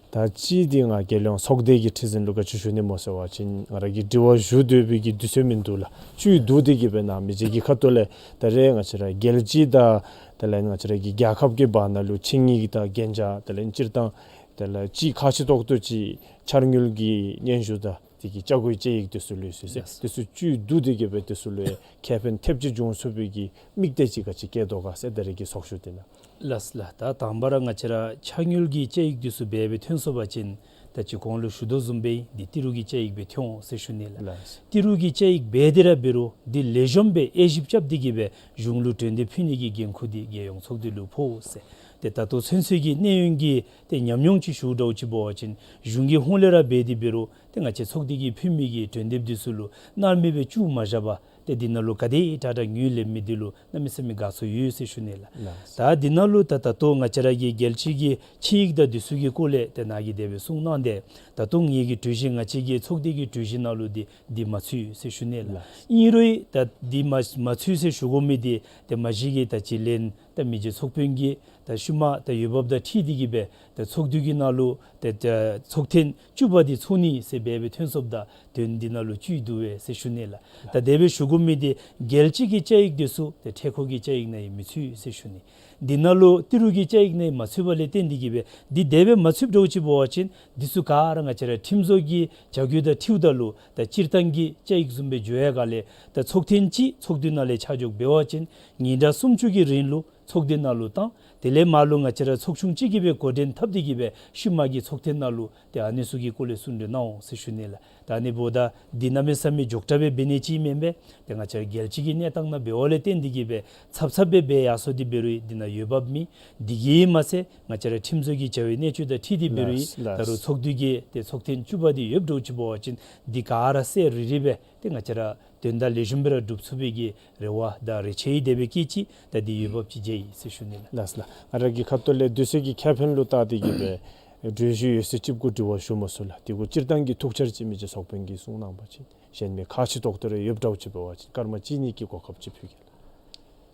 ད་གཅིག་འདི་ང་རྒྱལ་ཡོངས་ཚོགས་སྡེ་གི་ཁྲི་འཛིན་ལུ་ག་ཅི་ཞུ་ནི་སྨོ་ཟེར་བ་ཅིན་ང་ར་གིས་དྲི་བ་ཞུ་སྡོད་པའི་གི་དུས་ཚོད་མིན་འདུག་ལགས། བཅུད་བསྡུ་སྟེ་གིས་སྦེ་ནཱ་མི་རྗེ་གི་ཁ་ཐུག་ལས་ད་རེས་ང་བཅས་ར་རྒྱལ་སྤྱི་དང་དེ་ལས་ང་བཅས་ར་གི་རྒྱལ་ཁབ་ཀྱི་བར་ན་ལུ་ཆིངས་ཡིག་དང་གན་རྒྱ་དེ་ལས་སྤྱིར་བཏང་དེ་ལས་གཅིག་ཁག་ཆེ་ཏོག་ཏོ་ཅིག་འཆར་དངུལ་གྱི་སྙན་ཞུ་དང་དེ་གི་བཅའ་སྒོའི་དཔྱད་ཡིག་དེ་ཚུ་ལུ་ཡོད་ཟེར། ལགས། དེ་ཚུ་བཅུད་བསྡུ་སྟེ་གིས་སྦེ་དེ་ཚུ་ལུ་ཁེ་ཕན་ཐེབས་ཅིག་འབྱུང་ཚུགས་པའི་གི་དམིགས་གཏད་ཅིག་ག་ཅི་བསྐྱེད་དོ་ག་ཟེར་ད་རེས་ཀྱི་ཚོགས་བཞུགས་འདི་ནང་། ལགས་ལགས། ད་དང་པ་ར་ང་བཅས་ར་འཆར་དངུལ་གྱི་དཔྱད་ཡིག་འདི་ཚུ་འབད་སྦེ་ཐོན་སོང་པ་ཅིན་ད་ཅི་གོང་ལུ་ཞུ་དོ་བཟུམ་སྦེ་འདི་ཏི་རུ་གི་དཔྱད་ཡིག་སྦེ་ཐོན་འོང་ཟེར་ཞུ་ནི་ལགས། ལགས། ཏི་རུ་གི་དཔྱད་ཡིག་འབད་དེ་ར་འབད་རུང་འདི་ལེགས་ཤོམ་སྦེ་དབྱེ་ཞིབ་རྐྱབ་སྟེ་གིས་སྦེ་གཞུང་ལུ་གྲོས་འདེབས་ཕུལ་ནི་གི་འགན་ཁུར་འདི་རྒྱལ་ཡོངས་ཚོགས་སྡེ་ལུ་ཕོག་ཟེར། ཏེ་ད་ལྟོ་ཚུན་ཚོད་ཀྱི་གནས་ཡུན་གྱི་ཏེ་ཉམས་མྱོང་ཅིག་ཞུཝ་འདྲཝ་ཅིག་འབད་བ་ཅིན་གཞུང་གི་ཧོངས་ལས་ར་འབད་དེ་འབད་རུང་ཏེ་ང་བཅས་ཚོགས་སྡེ་གིས་ཕུལ་མི་གི་གྲོས་འདེབས་འདི་ཚུ་ལུ་མནར་མེད་སྦེ་བཅུག་མ་བཞག་པར་ཏེ་འདི་ནང་ལུ་ག་དེ་དྲག་དྲག་ངོས་ལེན་མི་འདི་ལུ་གནམ་མེད་ས་མེད་དགའ་ཚོར་ཡོད་ཟེར་ཞུ་ནི་ལགས། ལགས། ད་འདི་ནང་ལུ་ད་ད་ལྟོ་ང་བཅས་ར་གི་རྒྱལ་སྤྱི་གི་ཆིངས་ཡིག་དང་འདི་ཚུ་གི་སྐོར་ལས་ཏེ་ནཱ་གིས་དེ་སྦེ་གསུངས་གནང་སྟེ་ད་ལྟོ་ངེ་གི་གྲོས་གཞི་ང་བཅས་ཀྱི་ཚོགས་སྡེ་གི་གྲོས་གཞི་ནང་ལུ་འདི་འདི་མ་ཚུད་ཟེར་ཞུ་ནི་ལགས། ལགས། ཨིན་རུང་ད་འདི་མ་མ་ཚུད་ཟེར་ཞུ་དགོ་མི་འདི་ཏེ་མ་གཞི་གི་ད་ཅི་ལན་ད་མི་རྗེ་ཚོགས་དཔོན་གྱིས་ད་ཤུལ་མ་ད་འོས་འབབ་དང་འཁྲིལ་ཏེ་གིས་སྦེ་ད་ཚོགས་འདུ་གི་ནང་ལུ་ད་ད་ཚོགས་ཐེངས་བཅུ་པ་འདི་ཚོགས་ནི་ཟེར་འབད་སྦེ་ཐོན་སོངམ་ད་དོན་འདི་ནང་ལུ་བཅུད་བསྡུ་བས་ཟེར་ཞུ་ནི་ལགས། ད་དེ་སྦེ་ཞུ་དགོ་མི་འདི་རྒྱལ་སྤྱི་གི་དཔྱད་ཡིག་འདི་ཚུ་ཏེ་འཕྲལ་འཁོར་གྱི་དཔྱད་ཡིག་ནང་ཡང་མི་ཚུད་ཟེར་ཞུ་ནི། འདི་ནང་ལུ་ཏི་རུ་གི་དཔྱད་ཡིག་ནང་མ་ཚུད་པ་ལས་བརྟེན་ཏེ་གིས་སྦེ་འདི་དེ་སྦེ་མ་ཚུདཔ་འདྲཝ་ཅིག་འབད་བ་ཅིན་འདི་ཚུ་ག་ར་ང་བཅས་ར་ཁྲིམས་བཟོ་གི་བྱ་སྒོ་དང་འཁྲིལཝ་ད་ལུ་ད་སྤྱིར་བཏང་གི་དཔྱད་ཡིག་བཟུམ་སྦེ་འགྱོ་བའི་སྒང་ལས་ད་ཚོགས་ཐེངས་གཅིག་ཚོགས་འདུ་ནང་ལས་ཆ་འཇོག་འབད་བ་ཅིན་ཉིན་གྲངས་སུམ་ཅུ་གི་རིང་ལུ་ཚོགས་སྡེ་ནང་ལུ་བཏང་། དེ་ལས་མར་ལུ་ང་བཅས་ར་ཚོགས་ཆུང་གཅིག་གིས་སྦེ་འགོ་འདྲེན་འཐབ་སྟེ་གིས་སྦེ་ཤུལ་མ་གི་ཚོགས་ཐེངས་ནང་ལུ་ཏེ་ཨ་ནི་ཚུ་གི་སྐོར་ལས་གསུང་གྲོས་གནང་འོང་ཟེར་ཞུ་ནི་ལགས། ད་ཨ་ནི་འབདཝ་ད་འདི་གནམ་མེད་ས་མེད་མགྱོགས་དྲགས་སྦེ་འབད་ནི་ཅིག་མེན་པས། ཏེ་ང་བཅས་ར་རྒྱལ་སྤྱི་གི་གནས་སྟངས་ནང་འབདཝ་ལས་བརྟེན་ཏེ་གིས་སྦེ་ཚབ་ཚབ་སྦེ་འབད་ཡར་སོང་སྟེ་འབད་རུང་འདི་ནང་འོས་འབབ་མེད། འདི་གིས་མ་ཚད་ང་བཅས་ར་ཁྲིམས་བཟོ་གི་བྱ་བའི་གནད་སྤྱོད་དང་འཁྲིལ་ཏེ་འབད་རུང་ལགས་ལགས། ད་རུང་ཚོགས་འདུ་གི་ཏེ་ཚོགས་ཐེངས་བཅུ་པ་འདི་ཡོདཔ་འདྲཝ་ཅིག་འབད་བ་ཅིན་འདི་ག་ར་གསལ་རི་རི་སྦེ་ཏེ་ང་བཅས་ར་དོན་དག་ལེགས་ཤོམ་སྦེ་ར་སྒྲུབ་ཚུགས་པའི་གི་རེ་བ་དང་རེ་ཆེ་ཡི་དེ་སྦེ་བསྐྱེད་ཅི། ད་འདི་འོས་འབབ་ཅིག་མཇལ་ཡི་ཟེར་ཞུ་ནི་ལགས། ལགས་ལགས། ང་ར་གི་ཁ་ཐུག་ལས་དུས་ཚོད་ཀྱི་ཁེ་ཕན་ལུ་བལྟ་སྟེ་གིས་སྦེ་གྲོས་གཞི་ཡོད་ཚད་ཅིག་གུ་དྲི་བ་ཞུ་མ་ཚུགས་ལགས། དེ་གུ་སྤྱིར་བཏང་གི་ཐུགས་འཆར་ཅིག་མི་རྗེ་ཚོགས་དཔོན་གྱིས་གསུང་གནང་པ་ཅིན་གཞན་མི་ཁག་ཆེ་ཏོག་ཏོ་རེ་ཡོདཔ་འདྲཝ་ཅིག་འབད་བ་ཅིན་སྐར་མ་གཅིག་གཉིས་ཀྱི་གོ་སྐབས་ཅིག་ཕུལ་གེ་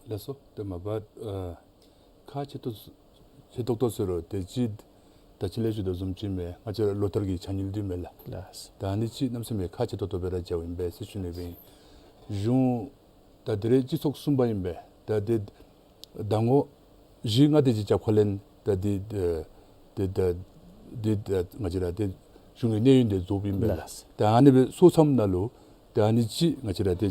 ལགས། ལགས་སོ། ཏེ་མ་པ་ཨ་ཁག་ཆེ་ཏོག་ཆེ་ཏོག་ཏོ་ཟེར་རུང་ཏེ་གཅིག་ད་ཅི་ལས་ཞུ་དོ་བཟུམ་ཅིག་མས། ང་བཅས་ར་ལོ་ལྟར་གྱི་ཆ་དངུལ་འདི་མས་ལགས། ལགས། ད་ཨ་ནི་ཅིག་གནམ་མེད་ས་མེད་ཁག་ཆེ་ཏོག་ཏོ་སྦེ་ར་མཇལཝ་ཨིན་པས་ཟེར་ཞུ་ནི་སྦེ་ཨིན། གཞུང་ད་དེ་རེ་སྤྱི་ཚོགས་གསུམ་པ་ཨིན་པས། ད་དེ་ཟླ་ངོ་བཞི་ལྔ་དེ་ཅིག་རྒྱབ་ཁ་ལས་ད་དེ་དེ་ད་དེ་ད་ང་བཅས་ར་དེ་གཞུང་གི་གནས་ཡུན་དེ་རྫོགསཔ་ཨིན་པས་ལགས། ལགས། ད་ཨ་ནི་སྦེ་སོང་ཙམ་ན་ལུ་ད་ཨ་ནི་ཅིག་ང་བཅས་ར་དེ་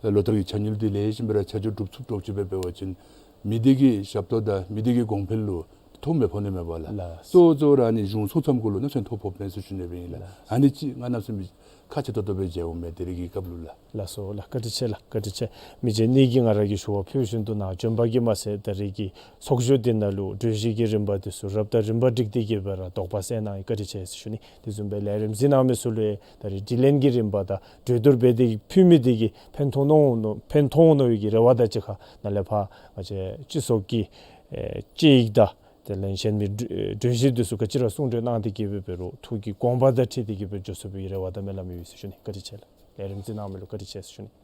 ལོ་ལྟར་གྱི་ཕྱག་དངུལ་དེ་ལེགས་ཤོམ་སྦེ་ར་ཆ་འཇོག་གྲུབ་ཚུགསཔ་འདྲཝ་ཅིག་སྦེ་འབད་བ་ཅིན་མི་སྡེ་གི་ཞབས་ཏོག་དང་མི་སྡེ་གི་གོང་འཕེལ་ལུ་ཐོ་མི་ཕོག་ནི་མས་པ་ལགས། ལགས། གཙོ་བོ་གཙོ་བོ་ར་ཨ་ནི་གཞུང་སོང་ཙམ་གུ་ལུ་གནམ་མེད་ས་མེད་ཐོ་ཕོགཔ་མས་ཟེར་ཞུ་ནི་སྦེ་ཨིན་ལགས། ལགས། ཨ་ནི་ཅིག་ང་གནམ་མེད་ས་མེད་ཁག་ཆེ་ཏོག་ཏོ་སྦེ་མཇལཝ་མས་དེ་རེ་གི་སྐབས་ལུ་ལགས། ལགས་སོ་ལགས། བཀའ་དྲིན་ཆེ་ལགས། བཀའ་དྲིན་ཆེ། མི་རྗེ་གཉིས་ཀྱིས་ང་ར་གི་ཞུ་བ་ཕུལ་བཞིན་དུ་ནཱ་བྱོན་པ་གིས་མ་ཚད་ད་རེས་ཀྱི་ཚོགས་བཞུགས་འདི་ནང་ལུ་གྲོས་གཞི་གི་རིམ་པ་འདི་ཚུ་རབ་དང་རིམ་པ་སྒྲིག་སྟེ་གི་སྦེ་ར་དོགས་པ་སེལ་གནང་ཡི། བཀའ་དྲིན་ཆེ་ཟེར་ཞུ་ནི། དེ་བཟུམ་སྦེ་ལས་རིམ་གཟིགས་གནང་མི་ཚུ་ལུ་ཡང་ད་རེས་དྲི་ལན་གྱི་རིམ་པ་དང་གྲོས་བསྡུར་འབད་དེ་གི་ཕུལ་མི་འདི་གིས་ཕན་ཐོགས་འོང་མནོ་ཕན་ཐོགས་འོང་མནོ་བའི་གི་རེ་བ་དང་གཅིག་ཁར་ནཱ་ལས་ཕར་ང་བཅས་སྤྱི་ཚོགས་ཀྱི་ཨེ་དཔྱད་ཡིག་དང་དེ་ལས་གཞན་མི་གྲོས་གཞི་འདི་ཚུ་ག་ཅི་ར་གསུང་གྲོས་གནང་སྟེ་གི་སྦེ་འབད་རུང་ཐུགས་ཀྱི་དགོངས་པ་དང་འཁྲིལ་ཏེ་གི་སྦེ་འགྱོ་ཚུགས་པའི་རེ་བ་དང་སྨོན་ལམ་ཡོད་ཟེར་ཞུ་ནི། བཀའ་དྲིན་ཆེ་ལགས། ལས་རིམ་གཟིགས་གནང་མི་ལུ་བཀའ་དྲིན་ཆེ་ཟེར་ཞུ་ནི།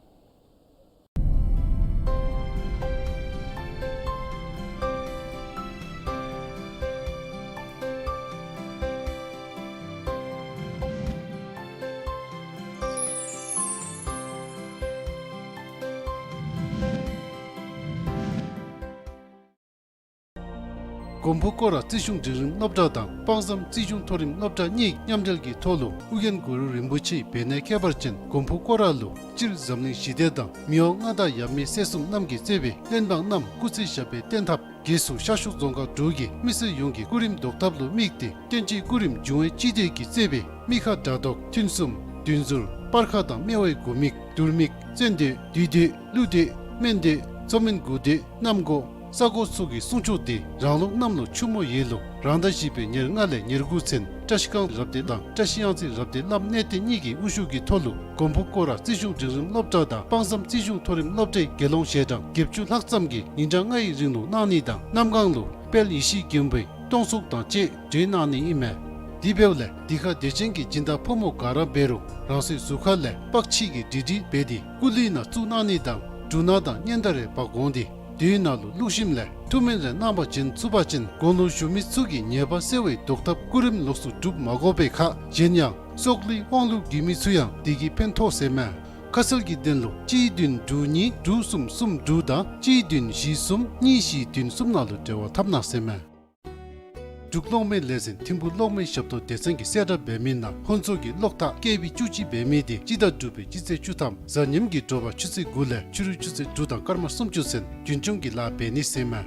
མགོན་པོ་སྐོར་ར་རྩིས་གཞུང་འབྲིང་རིམ་སློབ་གྲྭ་དང་དཔག་བསམ་རྩིས་གཞུང་མཐོ་རིམ་སློབ་གྲྭ་གཉིས་མཉམ་འབྲེལ་གྱི་ཐོག་ལུ་ཨོ་རྒྱན་གུ་རུ་རིན་པོ་ཆེའི་བའི་གནས་ཁྱད་པར་ཅན་མགོན་པོ་སྐོར་ར་ལུ་སྤྱིར་འཛམ་གླིང་ཞི་བདེ་དང་མི་དབང་མངའ་བདག་ཡབ་མེས་སྲས་གསུམ་རྣམས་ཀྱིས་གཙོས་པའི་བློན་འབངས་རྣམས་སྐུ་ཚེ་ཞབས་པད་བརྟན་ཐབས་སྒོས་སུ་ཤར་ཕྱོགས་རྫོང་ཁག་དྲུག་གི་མི་སེར་ཡོངས་ཀྱི་སྐུ་རིམ་བཟློག་ཐབས་ལུ་དམིགས་ཏེ་བསྟན་སྤྱིའི་སྐུ་རིམ་འབྱུང་བའི་སྤྱི་སྡེ་གིས་གཙོས་པའི་དམིགས་ཁ་སྒྲ་སྒྲོགས་ཐུན་གསུམ་བདུན་ཟུར་སྤར་ཁ་དང་སྨེ་བའི་དགུ་དམིགས་དུར་དམིགས་བཙན་སྡོད་བདུད་སྡོད་ཀླུ་སྡོད་སྨན་སྡོད་མཚོ་སྨན་དགུ་སྡོད་གནམ་སྒོ་ས་སྒོ་སོགས་ཀྱི་སྲུང་སྐྱོབ་དེ་རང་ལུགས་གནམ་ལོ་ཆུ་མོ་ཡོས་ལོ་རང་ཟླ་བཞི་པའི་ཉེར་ལྔ་ལས་ཉེར་དགུ་ཚུན་བཀྲ་ཤིས་སྒང་རབ་སྡེ་དང་བཀྲ་ཤིས་གཡང་རྩེ་རབ་སྡེ་བླམ་གནས་བརྟན་གཉིས་ཀྱི་དབུ་བཞུགས་ཀྱི་ཐོག་ལུ་མགོན་པོ་སྐོར་ར་རྩིས་གཞུང་འབྲིང་རིམ་སློབ་གྲྭ་དང་དཔག་བསམ་རྩིས་གཞུང་མཐོ་རིམ་སློབ་གྲྭའི་དགེ་སློང་ཞལ་གྲངས་བརྒྱད་ཅུ་ལྷག་ཙམ་གྱིས་ཉིན་གྲངས་ལྔ་ཡི་རིང་ལུ་གནང་ནི་དང་གནམ་སྒང་ལུ་དཔལ་ཡེ་ཤེས་མགོན་པོའི་སྟོང་ཚོགས་དང་བཅས་གྲོལ་གནང་ནི་ཨིན་མས། དེ་འབདཝ་ལས་འདི་ཁར་དད་ཅན་གྱི་སྦྱིན་བདག་ཕོ་མོ་ག་ར་འབད་རུང་རང་སོའི་གཟུགས་ཁ་ལས་པགས་ཕྱིས་ཀྱི་འབྲི་འབྲི་འབད་དེ་སྐུ་ལུས་ནང་བཙུགས་གནང་ནི་དང་འབྲུ་སྣ་དང་སྙན་དར་རེ་འབག་འོང་སྟེ་དེའི་ནང་ལུ་བླུགས་ཞིནམ་ལས་ཐུགས་སྨོན་རེ་གནང་བ་བྱིན་ཚུགས་པ་ཅིན་དགུང་ལོ་གཞོན་མི་ཚུ་གི་ཉེས་པ་སེལ་བའི་བཟློག་ཐབས་སྐུ་རིམ་ལོགས་སུ་སྒྲུབ་མ་དགོ་པའི་ཁར་གཞན་ཡང་སྲོག་ལུས་དབང་ལུས་རྒས་མི་ཚུ་ཡང་དེ་གིས་ཕན་ཐོགས་ཟེར་མས། ཁ་གསལ་གྱི་དོན་ལུ་གཅིག་བདུན་དྲུག་གཉིས་དྲུག་གསུམ་གསུམ་དྲུག་དང་གཅིག་བདུན་བཞི་གསུམ་གཉིས་བཞི་བདུན་གསུམ་ནང་ལུ་འབྲེལ་བ་འཐབ་གནང་ཟེར་མས། འབྲུག་གློག་མེ་ལས་འཛིན་ཐིམ་ཕུག་གློག་མེ་ཞབས་ཏོག་སྡེ་ཚན་གྱིས་གསལ་བསྒྲགས་འབད་མི་ནང་ཧོན་ཚོ་གི་གློག་ཐག་ཀེ་བི་བཅུ་གཅིག་འབད་མི་དེ་སྤྱི་ཟླ་དྲུག་པའི་སྤྱི་ཚེས་བཅུ་ཐམ་གཟའ་ཉིམ་གྱི་དྲོ་པ་ཆུ་ཚོད་དགུ་ལས་ཕྱི་རུ་ཆུ་ཚོད་དྲུག་དང་སྐར་མ་སུམ་ཅུ་ཚུན་རྒྱུན་སྐྱོང་གི་ལཱ་འབད་ནི་ཟེར་མས།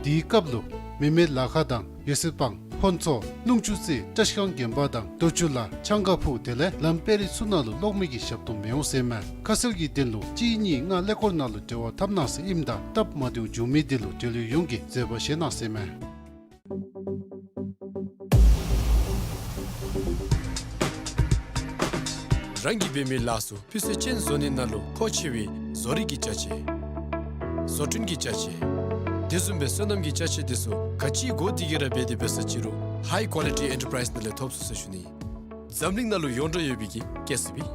དེའི་སྐབས་ལུ་མི་མེད་ལ་ཁ་དང་ཡོ་སེ་སྤང་ཧོན་ཚོ་ཀླུང་ཆུ་རྩེ་བཀྲ་ཤིས་སྒང་དགོན་པ་དང་རྡོ་ཆུ་ལ་ཆང་ཁ་ཕུག་དེ་ལས་ལམ་དཔལ་རི་ཚུ་ནང་ལུ་གློག་མེ་གི་ཞབས་ཏོག་མི་འོང་ཟེར་མས། ཁ་གསལ་གྱི་དོན་ལུ་གཅིག་གཉིས་ལྔ་ཀླད་ཀོར་ནང་ལུ་འབྲེལ་བ་འཐབ་གནང་ཟེར་ཨིནམ་ད་སྟབས་མ་བདེཝ་བྱུང་མི་དེ་ལུ་འབྲེལ་ཡོད་ཡོངས་ཀྱིས་བཟོད་པ་བཞེས་གནང་ཟེར་མས། རང་གིས་འབད་མི་ལཱ་ཚུ་སྤུས་ཚད་ཅན་བཟོ་ནི་ནང་ལུ་མཁོ་ཆེ་བའི་བཟོ་རིག་གི་ཅ་ཆས། བཟོ་སྐྲུན་གྱི་ཅ་ཆས། དེ་བཟུམ་སྦེ་སོ་ནམ་གྱི་ཅ་ཆས་དེ་ཚུ་ག་ཅི་དགོ་དེ་གི་ར་འབད་དེ་འབད་ས་ཅི་རུང་ཧའི་ཀོ་ལི་ཊི་ཨེན་ཊར་པ་རའིཛ་ནང་ལས་ཐོབ་ཚུགས་ཟེར་ཞུ་ནི། འཛམ་གླིང་ནང་ལུ་ཡོངས་གྲགས་ཡོད་པའི་གི་ཀེ་སི་བི།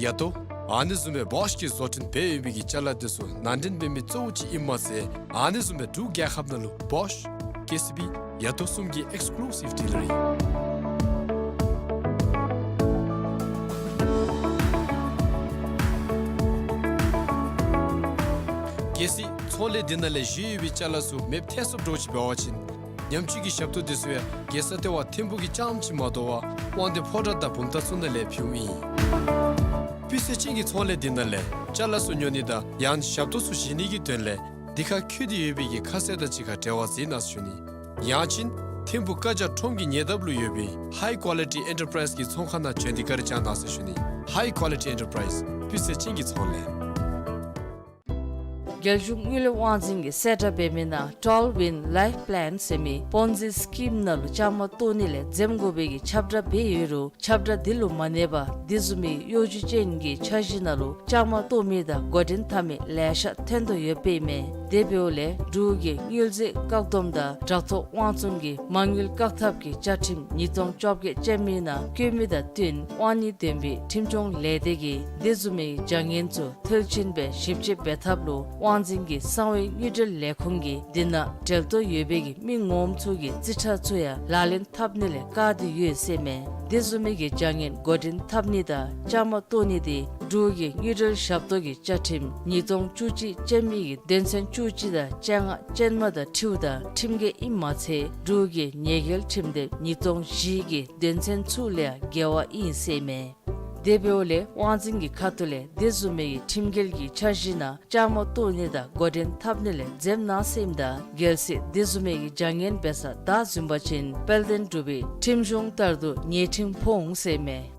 ཡ་ཏོ། ཨ་ནི་བཟུམ་སྦེ་བོཤ་གི་བཟོ་སྐྲུན་འབད་ཡོད་པའི་གི་ཅ་ལ་དེ་ཚུ་ནང་འདྲེན་འབད་མི་གཙོ་བོ་ཅིག་ཨིནམ་མ་ཚད་ཨ་ནི་བཟུམ་སྦེ་འབྲུག་རྒྱལ་ཁབ་ནང་ལུ་བོཤ་ཀེ་སི་བི་ཡ་ཏོ་གསུམ་གྱི་ཨེགསི་ཀུ་ལུ་སིབ་ཌི་ལར་ཨིན། གལ་སྲིད་ཚོང་ལས་འདི་ནང་ལས་བཞེས་ཡོད་པའི་ཅ་ལ་ཚུ་མེདཔ་ཐལ་སོངམ་འདྲཝ་ཅིག་འབད་བ་ཅིན་ཉམས་བཅོས་ཀྱི་ཞབས་ཏོག་དེ་ཚུ་ཡང་རྒྱལ་ས་ལྟེ་བ་ཐིམ་ཕུག་གི་རྐྱངམ་ཅིག་མ་དོ་བར་དབང་འདུས་ཕོ་བྲང་དང་བུམ་ཐང་ཚུ་ནང་ལས་ཕུལཝ་ཨིན། སྤུས་ཚད་ཅན་གྱི་ཚོང་ལས་འདི་ནང་ལས་ཅ་ལ་ཚུ་ཉོ་ནི་དང་ཡང་ཞབས་ཏོག་ཚུ་བཞེས་ནི་གི་དོན་ལས་འདི་ཁར་འཁོད་དེ་ཡོད་པའི་གི་ཁ་གསལ་དང་གཅིག་ཁར་འབྲེལ་བ་འཛིན་གནང་ཟེར་ཞུ་ནི། ཡང་ཅིན་ཐིམ་ཕུག་བཀའ་རྒྱ་ཁྲོམ་གྱི་ཉེ་འདབས་ལུ་ཡོད་པའི་ཧའི་ཀོ་ལི་ཊི་ཨེན་ཊར་པ་རའིཛ་གི་ཚོང་ཁང་ནང་བྱོན་ཏེ་བཀའ་དྲིན་བསྐྱང་གནང་ཟེར་ཞུ་ནི། ཧའི་ཀོ་ལི་ཊི་ཨེན་ཊར་པ་རའིཛ་སྤུས་ཚད་ཅན་གྱི་ཚོང་ལས། རྒྱལ་གཞུང་དངུལ་ལས་དབང་འཛིན་གྱིས་གསལ་བསྒྲགས་འབད་མི་ནང་ཊཱོལ་ཝིན་ལའིཕ་པ་ལེན་ཟེར་མི་པོན་ཛི་སི་ཀིམ་ནང་ལུ་བཅའ་མར་གཏོགས་ནི་ལས་འཛེམ་དགོ་པའི་གི་ཁྱབ་བསྒྲགས་འབད་ཡོད་རུང་ཁྱབ་བསྒྲགས་འདི་ལུ་མ་གནས་པར་དེ་བཟུམ་མའི་གཡོ་སྒྱུ་ཅན་གྱི་འཆར་གཞི་ནང་ལུ་བཅའ་མར་གཏོགས་མི་དང་འགོ་འདྲེན་འཐབ་མི་ལེ་ཤ་ཐོན་དོ་ཡོདཔ་ཨིན་མས། དེ་འབདཝ་ལས་འབྲུག་གི་དངུལ་རྩིས་བཀག་སྡོམ་དང་དྲ་ཐོག་དབང་བཙོང་གི་མ་དངུལ་བཀག་ཐབས་ཀྱི་བཅའ་ཁྲིམས་ཉིས་སྟོང་བཅོ་བརྒྱད་ཅན་མའི་ནང་བཀོད་མི་དང་བསྟུན་དབང་གཉེར་འདོན་པའི་ཁྲིམས་སྐྱོང་ལས་སྡེ་གིས་དེ་བཟུམ་མའི་བྱ་ངན་ཚུ་མཐིལ་ཕྱིན་སྦེ་ཞིབ་དཔྱད་འབད་ཐབས་ལུ་དབང་ དབང་འཛིན་གྱི་གསང་བའི་དངུལ་འབྲེལ་ལས་ཁུངས་ཀྱིས་འདི་ནང་འབྲེལ་གཏོགས་ཡོད་པའི་གི་མི་ངོམ་ཚུ་གི་རྩིས་ཁྲ་ཚུ་ཡང་ལག་ལེན་འཐབ་ནི་ལས་བཀག་སྟེ་ཡོད་ཟེར་མས། དེ་བཟུམ་མའི་གི་བྱ་ངན་འགོ་འདྲེན་འཐབ་ནི་དང་བཅའ་མར་གཏོགས་ནི་དེ་འབྲུག་གི་དངུལ་འབྲེལ་ཞབས་ཏོག་གི་བཅའ་ཁྲིམས་ཉིས་སྟོང་བཅུ་གཅིག་ཅན་མའི་གི་དོན་ཚན་བཅུ་གཅིག་དང་ཅན་ལྔ་ཅན་མ་དང་འཁྲིལཝ་ད་ཁྲིམས་འགལ་ཨིནམ་མ་ཚད་འབྲུག་གི་ཉེས་འགེལ་ཁྲིམས་དེབ་ཉིས་སྟོང་བཞི་གི་དོན་ཚན་ཚུ་ལས་འགལ་བ་ཨིན་ཟེར་མས། དེ་འབདཝ་ལས་དབང་འཛིན་གྱི་ཁ་ཐུག་ལས་དེ་བཟུམ་མའི་གི་ཁྲིམས་འགལ་གྱི་འཆར་གཞི་ནང་བཅའ་མར་གཏོགས་ནི་དང་འགོ་འདྲེན་འཐབ་ནི་ལས་འཛེམ་གནང་ཟེར་ཨིནམ་ད་གལ་སྲིད་དེ་བཟུམ་མའི་གི་བྱ་ངན་འབད་ས་བདའ་ཟུན་པ་ཅིན་དཔལ་ལྡན་འབྲུག་པའི་ཁྲིམས་གཞུང་ལྟར་དུ་ཉེས་ཁྲིམས་ཕོག་འོང་ཟེར་མས།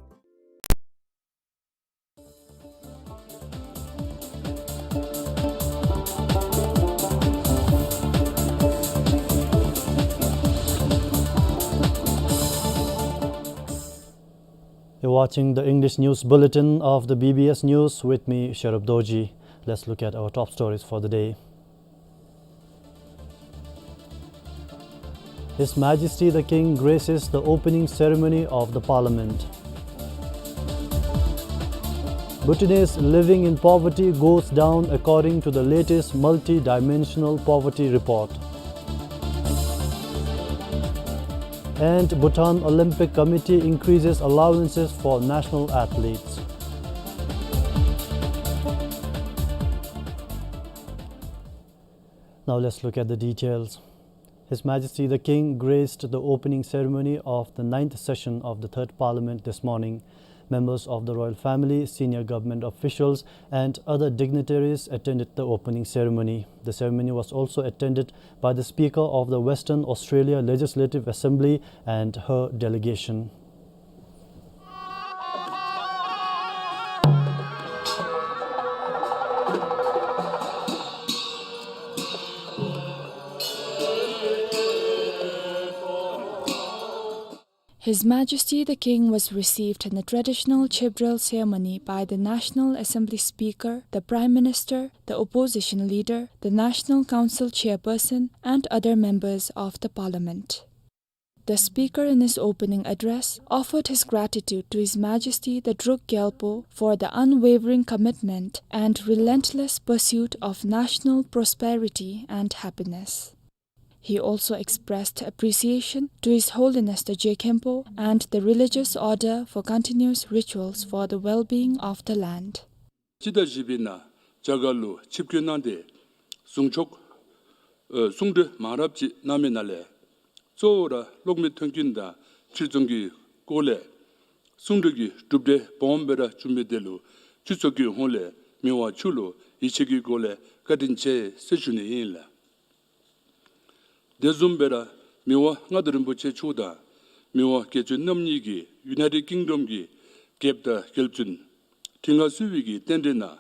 You're watching the English news bulletin of the B B S News with me, Sherub Dorji. Let's look at our top stories for the day. His Majesty the King graces the opening ceremony of the Parliament. Bhutanese living in poverty goes down according to the latest multi-dimensional poverty report. And Bhutan Olympic Committee increases allowances for national athletes. Now let's look at the details. His Majesty the King graced the opening ceremony of the ninth session of the Third Parliament this morning. Members of the royal family, senior government officials, and other dignitaries attended the opening ceremony. The ceremony was also attended by the Speaker of the Western Australia Legislative Assembly and her delegation. His Majesty the King was received in the traditional Chibdrel ceremony by the National Assembly Speaker, the Prime Minister, the Opposition Leader, the National Council Chairperson, and other members of the Parliament. The Speaker, in his opening address, offered his gratitude to His Majesty the Druk Gyalpo for the unwavering commitment and relentless pursuit of national prosperity and happiness. He also expressed appreciation to His Holiness the Je Khenpo and the religious order for continuous rituals for the well-being of the land. སྤྱི་ཟླ་བཞི་པའི་ནང་རྒྱ་གར་ལུ་ཆིབས་བསྐྱོད་གནང་སྟེ་གསུང་ཆོག་ཨ་གསུང་གྲོས་མང་རབས་ཅིག་གནང་མི་ནང་ལས་གཙོ་བོ་ར་གློག་མེ་མཐུན་རྐྱེན་དང་ཕྱིར་ཚོང་གི་སྐོར་ལས་གསུང་གྲོས་ཀྱི་གྲུབ་འབྲས་སྦོམ་སྦེ་ར་བྱུང་མི་དེ་ལུ་སྤྱི་ཚོགས་ཀྱི་ཧོངས་ལས་མི་དབང་མཆོག་ལུ་ཡིད་ཆེས་ཀྱི་སྒོ་ལས་བཀའ་དྲིན་ཆེ་ཟེར་ཞུ་ནི་ཨིན་ལགས། དེ་བཟུམ་སྦེ་ར་མི་དབང་མངའ་བདག་རིན་པོ་ཆེ་མཆོག་དང་མི་དབང་རྒྱལ་བཙུན་རྣམ་གཉིས་ཀྱིས་ཡུ་ནའི་ཊེཌ་ཀིང་ཌམ་གྱི་རྒྱལཔོ་དང་རྒྱལ་བཙུན་ཁྲི་མངའ་གསོལ་བའི་གི་རྟེན་འབྲེལ་ནང་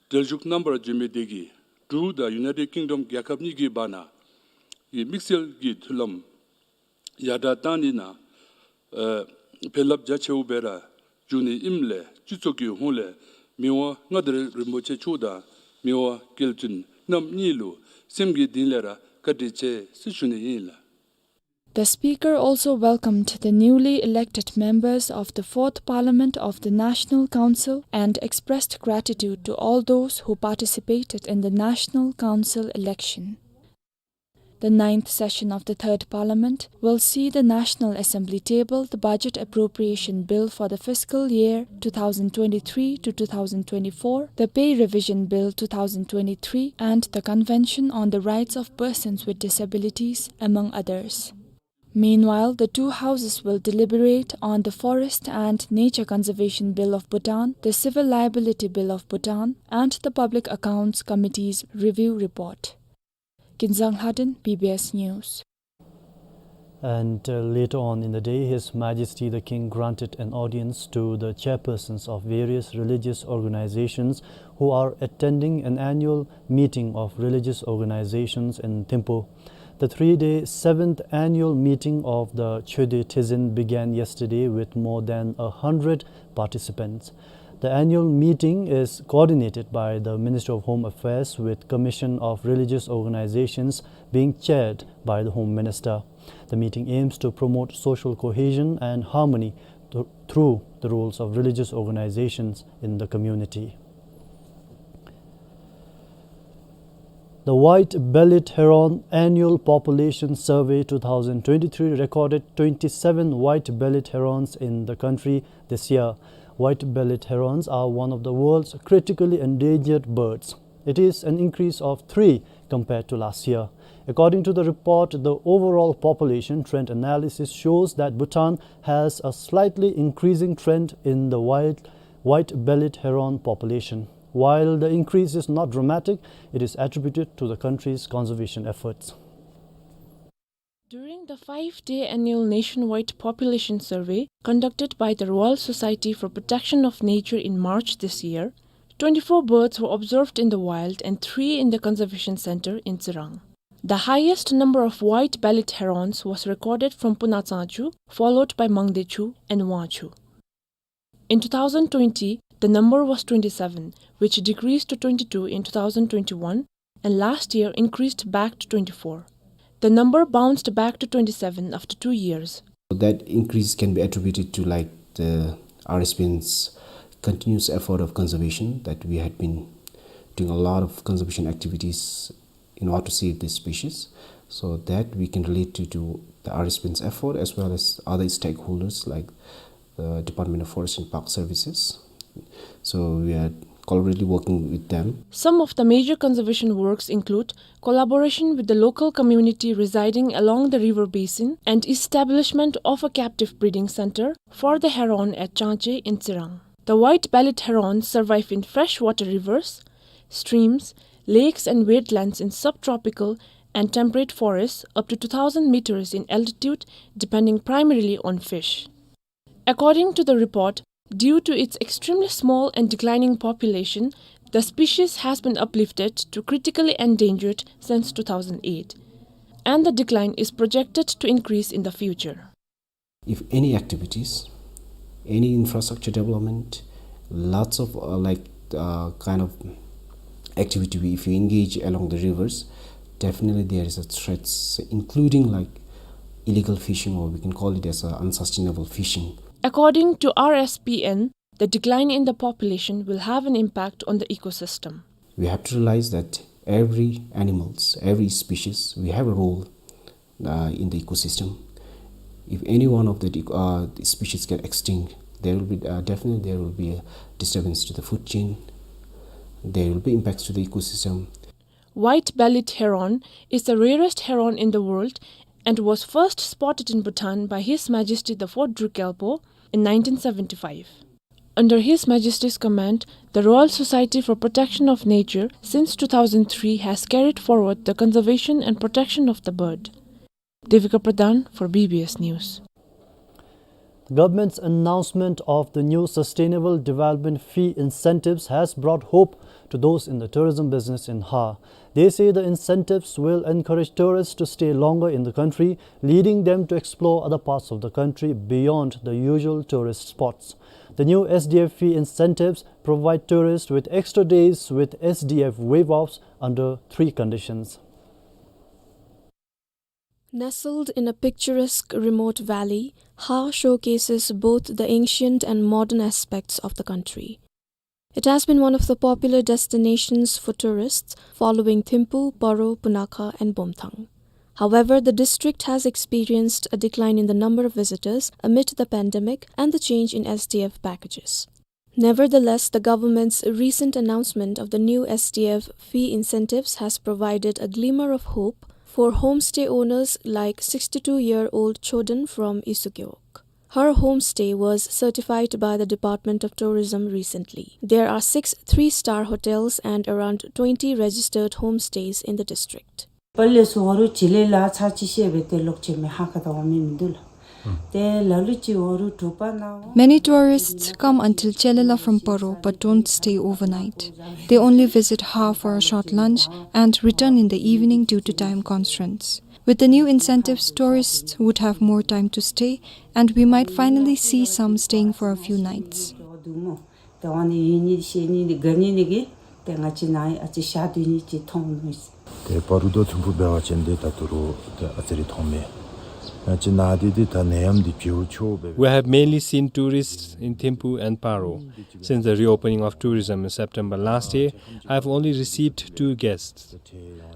འབྲེལ་ཞུགས་གནང་བར་བྱོན་མི་དེ་གིས་འབྲུག་དང་ཡུ་ནའི་ཊེཌ་ཀིང་ཌམ་རྒྱལ་ཁབ་གཉིས་ཀྱི་བར་ན་གི་དམིགས་བསལ་གྱི་མཐུན་ལམ་ཡར་དྲག་གཏང་ནི་ནང་ཨ་ཕན་རླབས་རྒྱ་ཆེཝ་སྦེ་ར་འབྱུང་ནི་ཨིནམ་ལས་སྤྱི་ཚོགས་ཀྱི་ཧོངས་ལས་མི་དབང་མངའ་བདག་རིན་པོ་ཆེ་མཆོག་དང་མི་དབང་རྒྱལ་བཙུན་རྣམ་གཉིས་ལུ་སེམས་ཀྱི་གཏིང་ལས་ར་བཀའ་དྲིན་ཆེ་ཟེར་ཞུ་ནི་ཨིན་ལགས། The Speaker also welcomed the newly elected members of the Fourth Parliament of the National Council and expressed gratitude to all those who participated in the National Council election. The ninth session of the Third Parliament will see the National Assembly table the Budget Appropriation Bill for the fiscal year two thousand twenty-three to two thousand twenty-four, the Pay Revision Bill two thousand twenty-three, and the Convention on the Rights of Persons with Disabilities, among others. Meanwhile, the two houses will deliberate on the Forest and Nature Conservation Bill of Bhutan, the Civil Liability Bill of Bhutan, and the Public Accounts Committee's review report. Kinzang Lhaden, B B S News. And, uh, later on in the day, His Majesty the King granted an audience to the chairpersons of various religious organizations who are attending an annual meeting of religious organizations in Thimphu. The three-day seventh annual meeting of the Choede Teshden began yesterday with more than a hundred participants. The annual meeting is coordinated by the Ministry of Home Affairs, with Commission of Religious Organizations being chaired by the Home Minister. The meeting aims to promote social cohesion and harmony th-, through the roles of religious organizations in the community. The White-Bellied Heron Annual Population Survey two thousand twenty-three recorded twenty-seven white-bellied herons in the country this year. White-bellied herons are one of the world's critically endangered birds. It is an increase of three compared to last year. According to the report, the overall population trend analysis shows that Bhutan has a slightly increasing trend in the white, white-bellied heron population. While the increase is not dramatic, it is attributed to the country's conservation efforts. During the five-day annual nationwide population survey conducted by the Royal Society for Protection of Nature in March this year, twenty-four birds were observed in the wild and three in the conservation center in Tsirang. The highest number of white-bellied herons was recorded from Puna Tsangchu, followed by Mangdechu and Wangchu. In two thousand twenty, the number was twenty-seven, which decreased to twenty-two in two thousand twenty-one, and last year increased back to twenty-four. The number bounced back to twenty-seven after two years. That increase can be attributed to, like, the R S P N's continuous effort of conservation, that we had been doing a lot of conservation activities in order to save this species. So that we can relate to, to the R S P N's effort as well as other stakeholders like the Department of Forest and Park Services. So we are collaboratively working with them. Some of the major conservation works include collaboration with the local community residing along the river basin and establishment of a captive breeding center for the heron at Changche in Tsirang. The white-bellied herons survive in freshwater rivers, streams, lakes and wetlands in subtropical and temperate forests up to two thousand meters in altitude, depending primarily on fish. According to the report, due to its extremely small and declining population, the species has been uplifted to critically endangered since two thousand eight, and the decline is projected to increase in the future. If any activities, any infrastructure development, lots of, uh, like, uh, kind of activity, if you engage along the rivers, definitely there is a threats, including, like, illegal fishing, or we can call it as a unsustainable fishing. According to R S P N, the decline in the population will have an impact on the ecosystem. We have to realize that every animals, every species, we have a role, uh, in the ecosystem. If any one of the, uh, the species get extinct, there will be, uh, definitely there will be a disturbance to the food chain. There will be impacts to the ecosystem. White-bellied heron is the rarest heron in the world and was first spotted in Bhutan by His Majesty the Fourth Druk Gyalpo in nineteen seventy-five. Under His Majesty's command, the Royal Society for Protection of Nature since two thousand three has carried forward the conservation and protection of the bird. Devika Pradhan for B B S News. The government's announcement of the new sustainable development fee incentives has brought hope to those in the tourism business in Har. They say the incentives will encourage tourists to stay longer in the country, leading them to explore other parts of the country beyond the usual tourist spots. The new S D F fee incentives provide tourists with extra days with S D F waive-offs under three conditions. Nestled in a picturesque remote valley, Har showcases both the ancient and modern aspects of the country. It has been one of the popular destinations for tourists following Thimphu, Paro, Punakha and Bomthang. However, the district has experienced a decline in the number of visitors amid the pandemic and the change in S D F packages. Nevertheless, the government's recent announcement of the new S D F fee incentives has provided a glimmer of hope for homestay owners like sixty-two-year-old Choden from Isukyok. Her homestay was certified by the Department of Tourism recently. There are six three-star hotels and around twenty registered homestays in the district. དཔལ་ལས་སུ་འོ་རུ་བྱི་ལི་ལ་ཚར་གཅིག་བཤད་པའི་དེ་ལོག་བྱེད་མི་ཧ་ཁ་ད་བ་མི་མི་འདུག་ལ། དེ་ལ་ལུ་ཅིག་འོ་རུ་གྲུ་པ་ན་འོ། Many tourists come until Chellela from Paro but don't stay overnight. They only visit Har for a short lunch and return in the evening due to time constraints. With the new incentives, tourists would have more time to stay, and we might finally see some staying for a few nights. ད་བ་ནི་ཡིན་ཉིད་ཤེས་ཉིད་ནི་དགའ་ཉིད་ནི་གི་དེ་ང་ཅི་ན་ཨ་ཅི་ཤ་དུས་ཉིད་ཅི་མཐོང་མི། དེ་པ་རུ་དོ་ཐུམ་ཕུ་བེ་བ་ཅན་དེ་ད་དུ་རུ་དེ་ཨ་ཙི་རི་མཐོང་མེད། ང་བཅས་ནཱ་འདི་འདི་ད་ནད་ཡམས་འདི་བྱེལཝ་ཆོག་པས། We have mainly seen tourists in Thimphu and Paro. Since the reopening of tourism in September last year, I have only received two guests.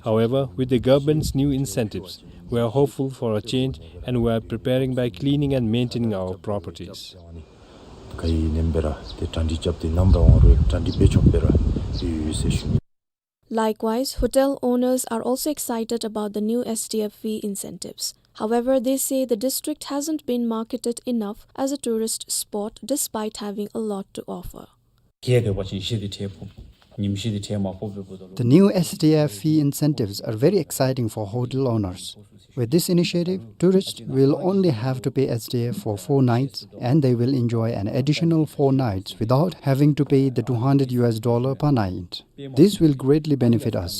However, with the government's new incentives, we are hopeful for a change and we are preparing by cleaning and maintaining our properties. ག་ཡི་ནེམ་སྦེ་ར་ཏེ་གྲ་སྒྲིག་རྐྱབ་སྟེ་ནམ་ར་འོང་རུང་གྲ་སྒྲིག་འབད་ཆོགཔ་སྦེ་ར་ཡོད་ཡོད་ཟེར་ཞུ་ནི། Likewise, hotel owners are also excited about the new S D F fee incentives. However, they say the district hasn't been marketed enough as a tourist spot despite having a lot to offer. གལ་ཏེ་འབད་བ་ཅིན་གཞི་འདི་ཁྲལ་ཕོག་ཉིནམ་གཞི་འདི་ཁྲལ་མ་ཕོགཔ་འབདཝ་ད་ལུ། The new S D F fee incentives are very exciting for hotel owners. With this initiative, tourists will only have to pay S D F for four nights, and they will enjoy an additional four nights without having to pay the two hundred U S dollar per night. This will greatly benefit us.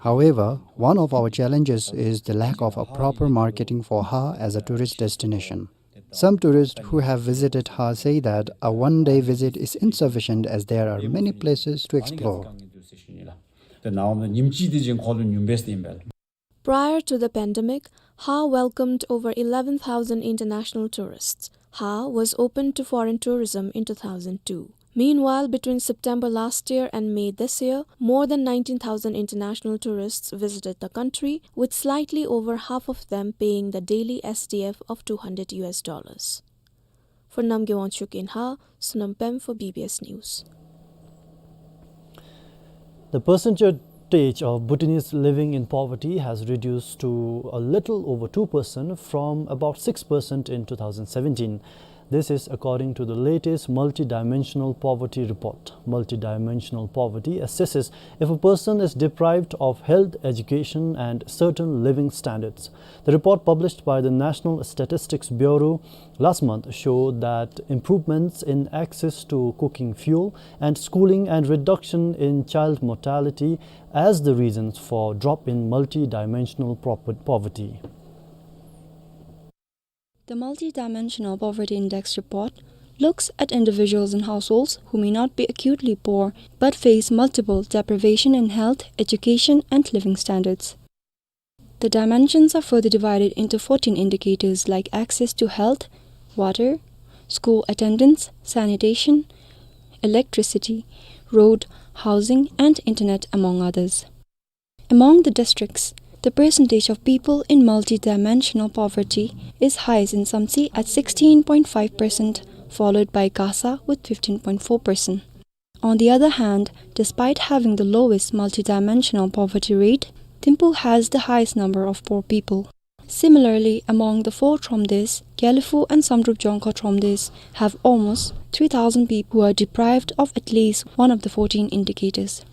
However, one of our challenges is the lack of a proper marketing for Har as a tourist destination. Some tourists who have visited Har say that a one-day visit is insufficient as there are many places to explore. Prior to the pandemic, Har welcomed over eleven thousand international tourists. Har was opened to foreign tourism in two thousand two. Meanwhile, between September last year and May this year, more than nineteen thousand international tourists visited the country, with slightly over half of them paying the daily S D F of two hundred U S dollars. For Namgay Wangchuk in Har, Sonam Pem for B B S News. The percentage of Bhutanese living in poverty has reduced to a little over two percent from about six percent in two thousand seventeen. This is according to the latest multidimensional poverty report. Multidimensional poverty assesses if a person is deprived of health, education, and certain living standards. The report published by the National Statistics Bureau last month showed that improvements in access to cooking fuel and schooling and reduction in child mortality as the reasons for drop in multidimensional proper-, poverty. The Multidimensional Poverty Index report looks at individuals and households who may not be acutely poor but face multiple deprivation in health, education, and living standards. The dimensions are further divided into fourteen indicators like access to health, water, school attendance, sanitation, electricity, road, housing, and internet, among others. Among the districts, the percentage of people in multidimensional poverty is highest in Samtse at sixteen point five percent, followed by Gasa with fifteen point four percent. On the other hand, despite having the lowest multidimensional poverty rate, Thimphu has the highest number of poor people. Similarly, among the four Thromdes, Gelephu and Samdrup Jongkha Thromdes have almost three thousand people who are deprived of at least one of the fourteen indicators.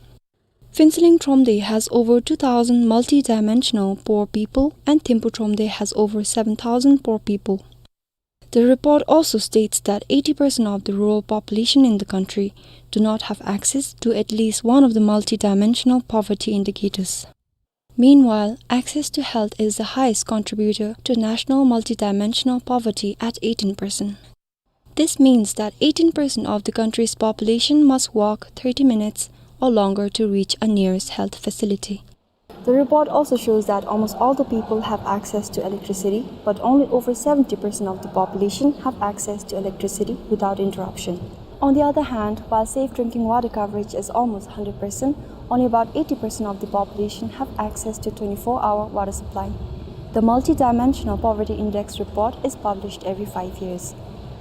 Phuentsholing Thromde has over two thousand multidimensional poor people and Thimphu Thromde has over seven thousand poor people. The report also states that eighty percent of the rural population in the country do not have access to at least one of the multidimensional poverty indicators. Meanwhile, access to health is the highest contributor to national multidimensional poverty at eighteen percent. This means that eighteen percent of the country's population must walk thirty minutes or longer to reach a nearest health facility. The report also shows that almost all the people have access to electricity, but only over seventy percent of the population have access to electricity without interruption. On the other hand, while safe drinking water coverage is almost hundred percent, only about eighty percent of the population have access to twenty-four hour water supply. The Multidimensional Poverty Index report is published every five years.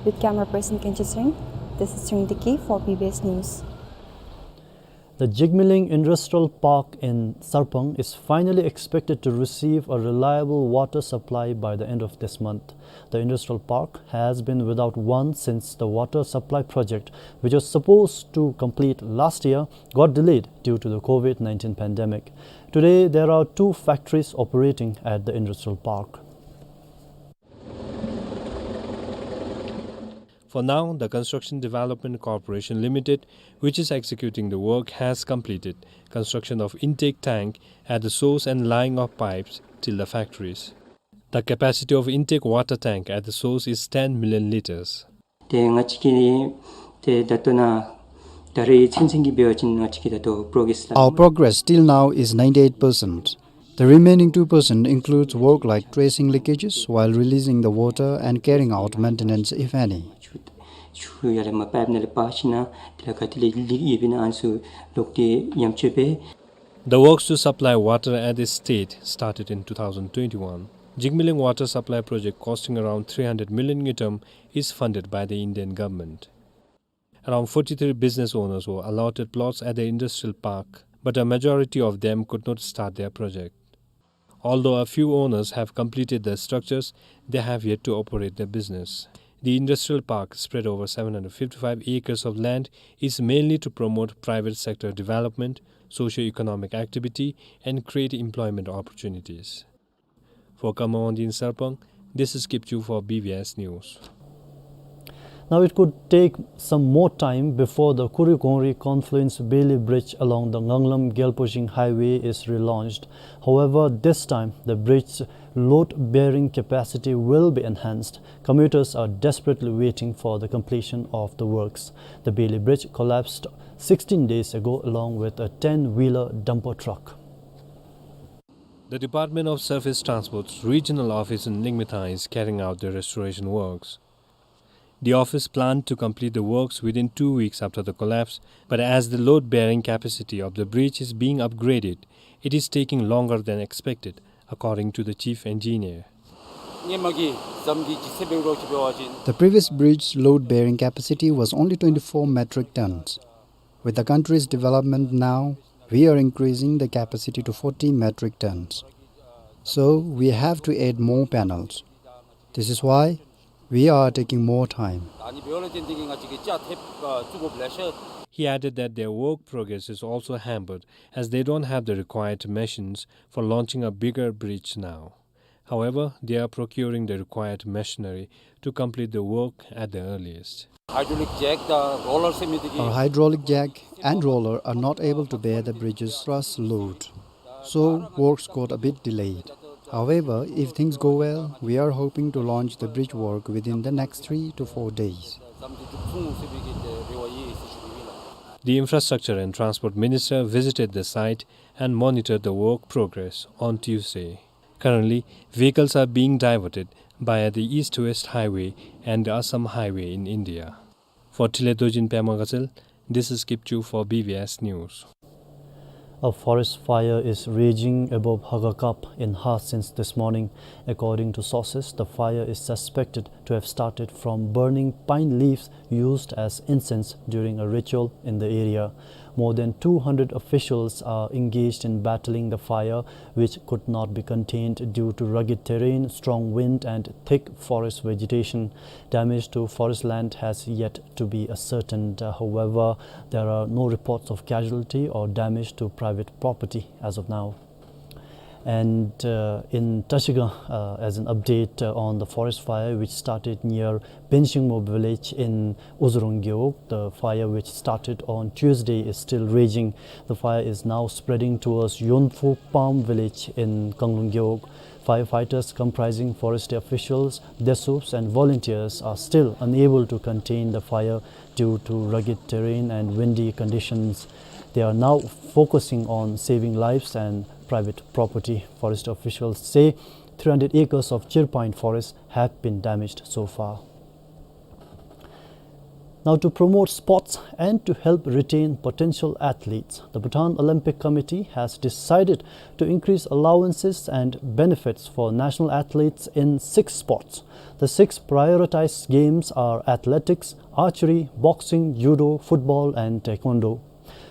With camera person Kenche Sring, this is Sring Diki for B B S News. The Jigmeling Industrial Park in Sarpang is finally expected to receive a reliable water supply by the end of this month. The industrial park has been without one since the water supply project, which was supposed to complete last year, got delayed due to the COVID nineteen pandemic. Today, there are two factories operating at the industrial park. For now, the Construction Development Corporation Limited, which is executing the work, has completed construction of intake tank at the source and laying of pipes till the factories. The capacity of intake water tank at the source is ten million liters. ཏེ་ང་བཅས་ཀྱི་ཏེ་ད་ལྟོ་ནཱ་ད་རེས་ཚུན་ཚོད་ཀྱི་འབད་བ་ཅིན་ང་བཅས་ཀྱི་ད་ལྟོ་པོརོ་གེསི་ལགས། Our progress till now is ninety-eight percent. The remaining two percent includes work like tracing leakages while releasing the water and carrying out maintenance, if any. ཆུ་ཡར་ལས་མར་པའིཔ་ནང་ལས་འབག་ཞིནམ་ལས་དེ་ལས་ག་ཏེ་ལས་ལིག་ཡོདཔ་ཨིན་ན་ཨ་ནི་ཚུ་ལོག་སྟེ་ཡམ་ཆོད་པས། The works to supply water at the state started in two thousand twenty-one. Jigmeling water supply project costing around three hundred million ngultrum is funded by the Indian government. Around forty-three business owners were allotted plots at the industrial park, but a majority of them could not start their project. Although a few owners have completed their structures, they have yet to operate their business. The industrial park, spread over seven hundred fifty-five acres of land, is mainly to promote private sector development, socio-economic activity, and create employment opportunities. For Khamawangdi in Sarpang, this is Kipchu for B B S News. Now, it could take some more time before the Kurigongri Confluence Bailey Bridge along the Nganglam Gyalpojing Highway is relaunched. However, this time, the bridge's load-bearing capacity will be enhanced. Commuters are desperately waiting for the completion of the works. The Bailey Bridge collapsed sixteen days ago along with a ten-wheeler dumper truck. The Department of Surface Transport's regional office in Ningmytha is carrying out the restoration works. The office planned to complete the works within two weeks after the collapse, but as the load-bearing capacity of the bridge is being upgraded, it is taking longer than expected, according to the chief engineer. The previous bridge's load-bearing capacity was only twenty-four metric tons. With the country's development now, we are increasing the capacity to forty metric tons. So we have to add more panels. This is why we are taking more time. He added that their work progress is also hampered as they don't have the required machines for launching a bigger bridge now. However, they are procuring the required machinery to complete the work at the earliest. Hydraulic jack, the roller, same thing. Our hydraulic jack and roller are not able to bear the bridge's thrust load. So, works got a bit delayed. However, if things go well, we are hoping to launch the bridge work within the next three to four days. The Infrastructure and Transport Minister visited the site and monitored the work progress on Tuesday. Currently, vehicles are being diverted via the East-West Highway and the Assam Highway in India. For Tile Dojin Pema Gazelle, this is Kipchu for B B S News. A forest fire is raging above Hagakap in Hha since this morning. According to sources, the fire is suspected to have started from burning pine leaves used as incense during a ritual in the area. More than two hundred officials are engaged in battling the fire, which could not be contained due to rugged terrain, strong wind, and thick forest vegetation. Damage to forest land has yet to be ascertained. Uh, however, there are no reports of casualty or damage to private property as of now. And, uh, in Trashigang, uh, as an update, uh, on the forest fire which started near Benshingmo village in Uzurung Gewog, the fire which started on Tuesday is still raging. The fire is now spreading towards Yonphu Palm village in Kanglung Gewog. Firefighters comprising forest officials, DESUs and volunteers are still unable to contain the fire due to rugged terrain and windy conditions. They are now focusing on saving lives and private property. Forest officials say three hundred acres of Chir Pine forest have been damaged so far. Now, to promote sports and to help retain potential athletes, the Bhutan Olympic Committee has decided to increase allowances and benefits for national athletes in six sports. The six prioritized games are athletics, archery, boxing, judo, football, and taekwondo.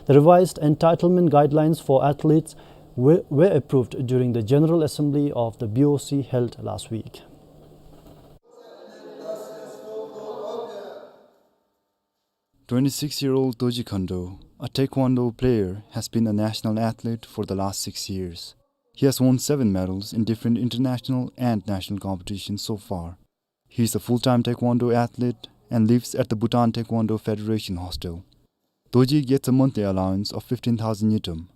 The revised entitlement guidelines for athletes were, were approved during the General Assembly of the B O C held last week. Twenty-six-year-old Dorji Khandu, a taekwondo player, has been a national athlete for the last six years. He has won seven medals in different international and national competitions so far. He is a full-time taekwondo athlete and lives at the Bhutan Taekwondo Federation hostel. Dorji gets a monthly allowance of fifteen thousand ngultrum.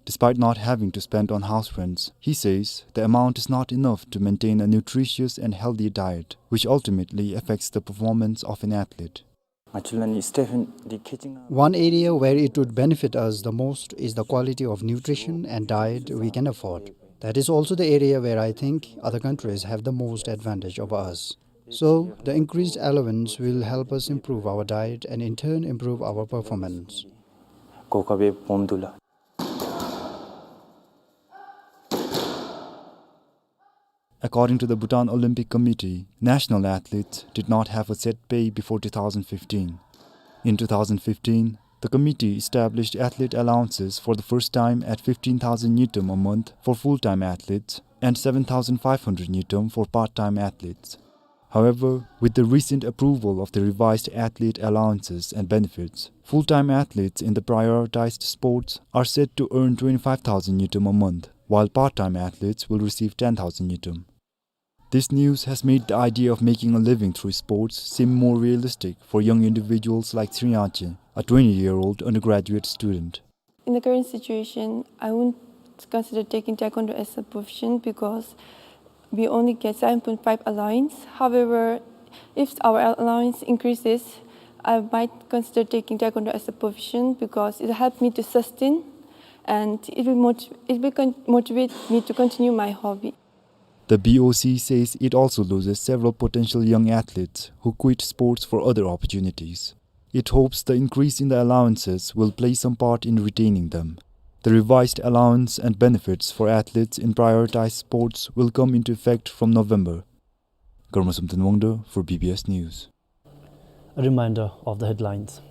Despite not having to spend on house rents, he says the amount is not enough to maintain a nutritious and healthy diet, which ultimately affects the performance of an athlete. One area where it would benefit us the most is the quality of nutrition and diet we can afford. That is also the area where I think other countries have the most advantage over us. So, the increased allowance will help us improve our diet and in turn improve our performance. གོ་སྐབས་སྦོམ་འདུག་ལགས། According to the Bhutan Olympic Committee, national athletes did not have a set pay before two thousand fifteen. In two thousand fifteen, the committee established athlete allowances for the first time at fifteen thousand ngultrum a month for full-time athletes and seven thousand five hundred ngultrum for part-time athletes. However, with the recent approval of the revised athlete allowances and benefits, full-time athletes in the prioritized sports are set to earn twenty-five thousand ngultrum a month, while part-time athletes will receive ten thousand ngultrum. This news has made the idea of making a living through sports seem more realistic for young individuals like Sri Yanchen, a twenty-year-old undergraduate student. In the current situation, I won't consider taking taekwondo as a profession because we only get seven point five allowance. However, if our allowance increases, I might consider taking taekwondo as a profession because it helped me to sustain and it will mot-, it will con-, motivate me to continue my hobby. The B O C says it also loses several potential young athletes who quit sports for other opportunities. It hopes the increase in the allowances will play some part in retaining them. The revised allowance and benefits for athletes in prioritized sports will come into effect from November. Karma Samten Wangda for B B S News. A reminder of the headlines.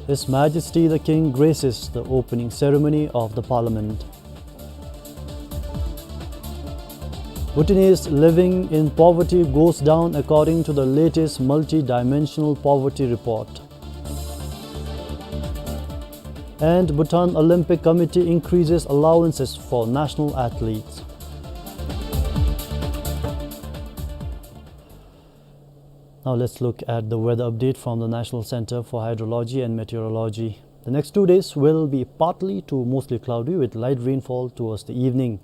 His Majesty the King graces the opening ceremony of the Parliament. Bhutanese living in poverty goes down according to the latest multi-dimensional poverty report. And Bhutan Olympic Committee increases allowances for national athletes. Now let's look at the weather update from the National Center for Hydrology and Meteorology. The next two days will be partly to mostly cloudy with light rainfall towards the evening.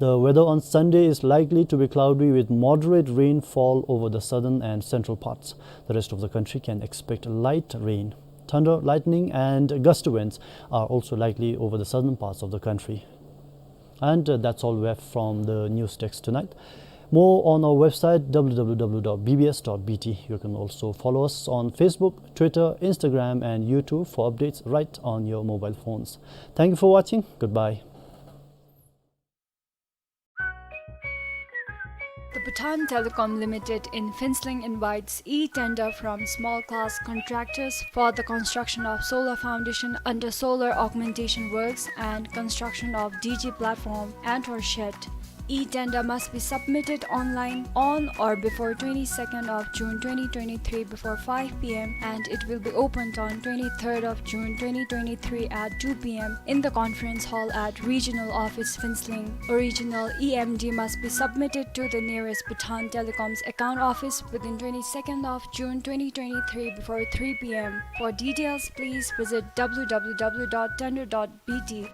The weather on Sunday is likely to be cloudy with moderate rainfall over the southern and central parts. The rest of the country can expect light rain. Thunder, lightning and gust winds are also likely over the southern parts of the country. And, uh, that's all we have from the news desk tonight. More on our website, W W W dot B B S dot B T. You can also follow us on Facebook, Twitter, Instagram, and YouTube for updates right on your mobile phones. Thank you for watching. Goodbye. The Bhutan Telecom Limited in Phuentsholing invites e-tender from small-class contractors for the construction of solar foundation under solar augmentation works and construction of D G platform and or shed. E-tender must be submitted online on or before twenty-second of June twenty twenty-three before five P M and it will be opened on twenty-third of June twenty twenty-three at two P M in the conference hall at Regional Office Phuentsholing. Original E M D must be submitted to the nearest Bhutan Telecom's account office within twenty-second of June twenty twenty-three before three P M. For details, please visit W W W dot tender dot B T.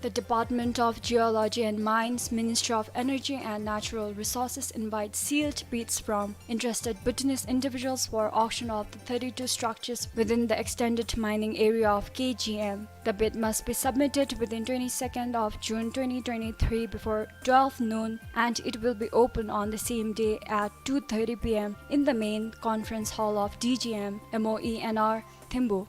The Department of Geology and Mines, Ministry of Energy and Natural Resources invites sealed bids from interested Bhutanese individuals for auction of the thirty-two structures within the extended mining area of K G M. The bid must be submitted within twenty-second of June twenty twenty-three before twelve noon, and it will be open on the same day at two thirty P M in the main conference hall of D G M, M O E N R, Thimphu.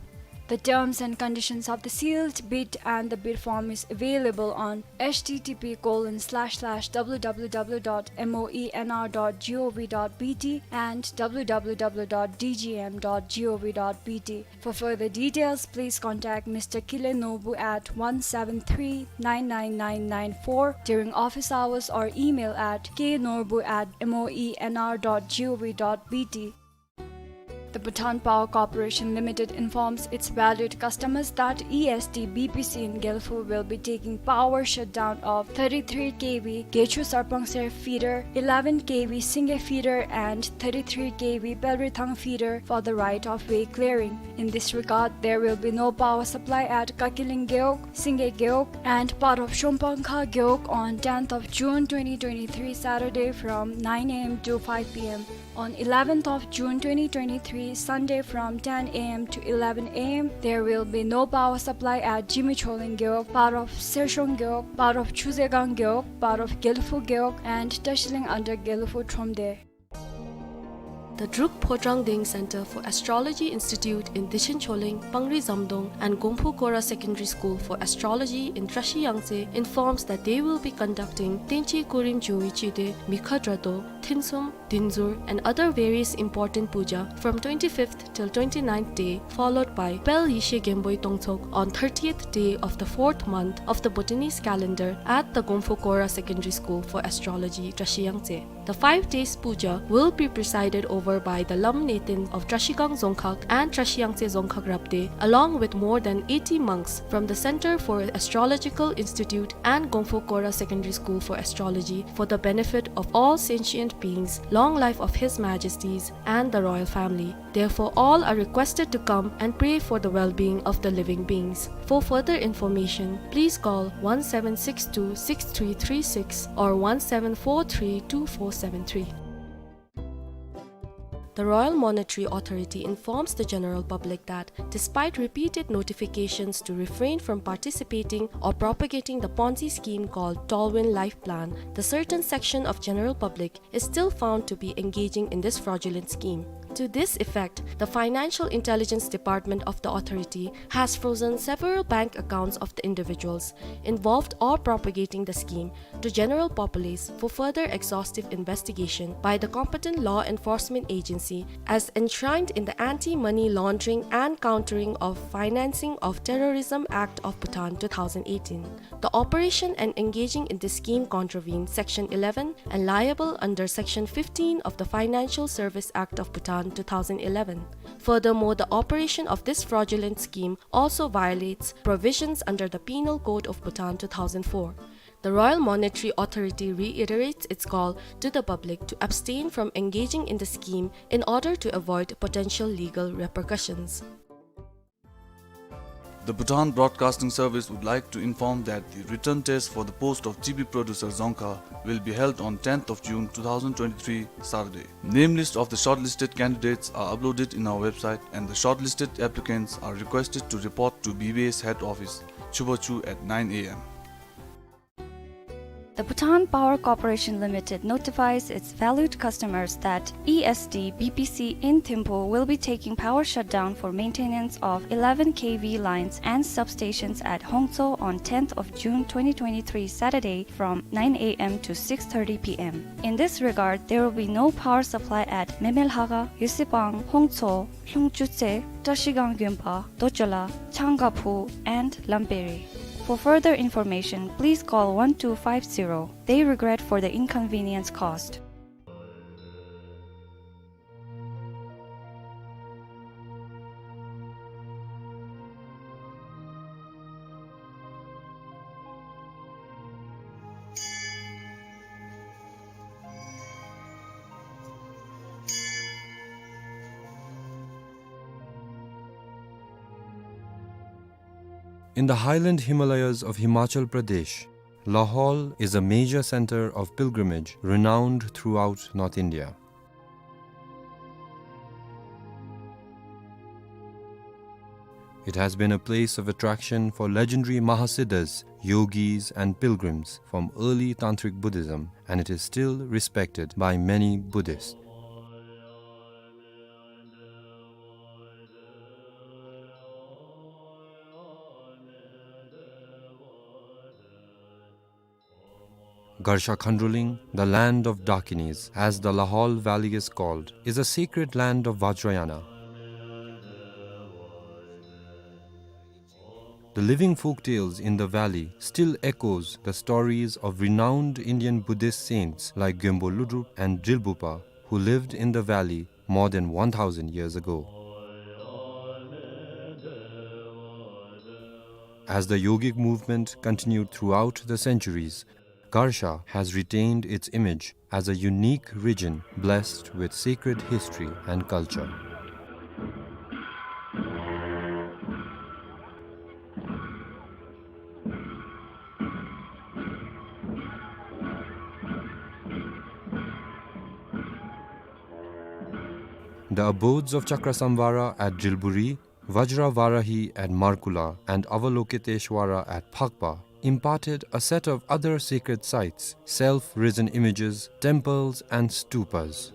The terms and conditions of the sealed bid and the bid form is available on H T T P colon slash slash W W W dot M O E N R dot G O V dot B T and W W W dot D G M dot G O V dot B T. For further details, please contact Mister Kile Norbu at one seven three nine nine nine nine four during office hours or email at K Norbu at M O E N R dot G O V dot B T. The Bhutan Power Corporation Limited informs its valued customers that E S D B P C in Gelphu will be taking power shutdown of thirty-three K V Gechu Sarpangser feeder, eleven K V Singye feeder, and thirty-three K V Pelrithang feeder for the right-of-way clearing. In this regard, there will be no power supply at Kakiling Gewog, Singye Gewog, and part of Shongpangkha Gewog on tenth of June twenty twenty-three, Saturday, from nine A M to five P M. On eleventh of June twenty twenty-three, Sunday, from ten A M to eleven A M, there will be no power supply at Jimi Choling Gewog, part of Sershong Gewog, part of Chuzegang Gewog, part of Gelephu Gewog, and Tashilhing under Gelephu Thromde. The Druk Phodrang Deng Center for Astrology Institute in Dichen Choling, Pangri Zamdong, and Gongphu Kora Secondary School for Astrology in Trashi Yangtse informs that they will be conducting Tenchi Kurim Jungwi Chide, Mikha Drado, Thinsum, Dinzur, and other various important puja from twenty-fifth till twenty-ninth day, followed by Pel Yeshe Genboi Tongtsog on thirtieth day of the fourth month of the Bhutanese calendar at the Gongphu Kora Secondary School for Astrology, Trashi Yangtse. The five days puja will be presided over by the Lam Neten of Trashigang Dzongkhag and Trashi Yangtse Dzongkhag Rabde, along with more than eighty monks from the Center for Astrological Institute and Gongphu Kora Secondary School for Astrology, for the benefit of all sentient beings, long life of His Majesties and the royal family. Therefore, all are requested to come and pray for the well-being of the living beings. For further information, please call one seven six two six three three six or one seven four three two four seven three. The Royal Monetary Authority informs the general public that, despite repeated notifications to refrain from participating or propagating the Ponzi scheme called Tallwin Life Plan, the certain section of general public is still found to be engaging in this fraudulent scheme. To this effect, the Financial Intelligence Department of the authority has frozen several bank accounts of the individuals involved or propagating the scheme to general populace for further exhaustive investigation by the competent law enforcement agency as enshrined in the Anti-Money Laundering and Countering of Financing of Terrorism Act of Bhutan two thousand eighteen. The operation and engaging in this scheme contravene Section eleven and liable under Section fifteen of the Financial Service Act of Bhutan two thousand eleven. Furthermore, the operation of this fraudulent scheme also violates provisions under the Penal Code of Bhutan two thousand four. The Royal Monetary Authority reiterates its call to the public to abstain from engaging in the scheme in order to avoid potential legal repercussions. The Bhutan Broadcasting Service would like to inform that the written test for the post of T V producer Dzongkha will be held on tenth of June two thousand twenty-three, Saturday. Name list of the shortlisted candidates are uploaded in our website, and the shortlisted applicants are requested to report to B B S head office, Chubachu, at nine A M. The Bhutan Power Corporation Limited notifies its valued customers that E S D B P C in Thimphu will be taking power shutdown for maintenance of eleven K V lines and substations at Hongtso on tenth of June twenty twenty-three, Saturday, from nine A M to six thirty P M. In this regard, there will be no power supply at Memelhaka, Yusipang, Hongtso, Lhungchutse, Trashigang Gyunpa, Dochola, Changaphu, and Lamperi. For further information, please call one two five zero. They regret for the inconvenience caused. In the highland Himalayas of Himachal Pradesh, Lahaul is a major center of pilgrimage renowned throughout North India. It has been a place of attraction for legendary Mahasiddhas, yogis, and pilgrims from early Tantric Buddhism, and it is still respected by many Buddhists. Garsha Khandroling, the land of Dakinis, as the Lahaul Valley is called, is a sacred land of Vajrayana. The living folk tales in the valley still echoes the stories of renowned Indian Buddhist saints like Gyonpo Lodrop and Drilbugpa, who lived in the valley more than one thousand years ago. As the yogic movement continued throughout the centuries, Garsha has retained its image as a unique region blessed with sacred history and culture. The abodes of Chakrasamvara at Drilburi, Vajravarahi at Markula, and Avalokiteshvara at Phakpa imparted a set of other sacred sites, self-risen images, temples, and stupas.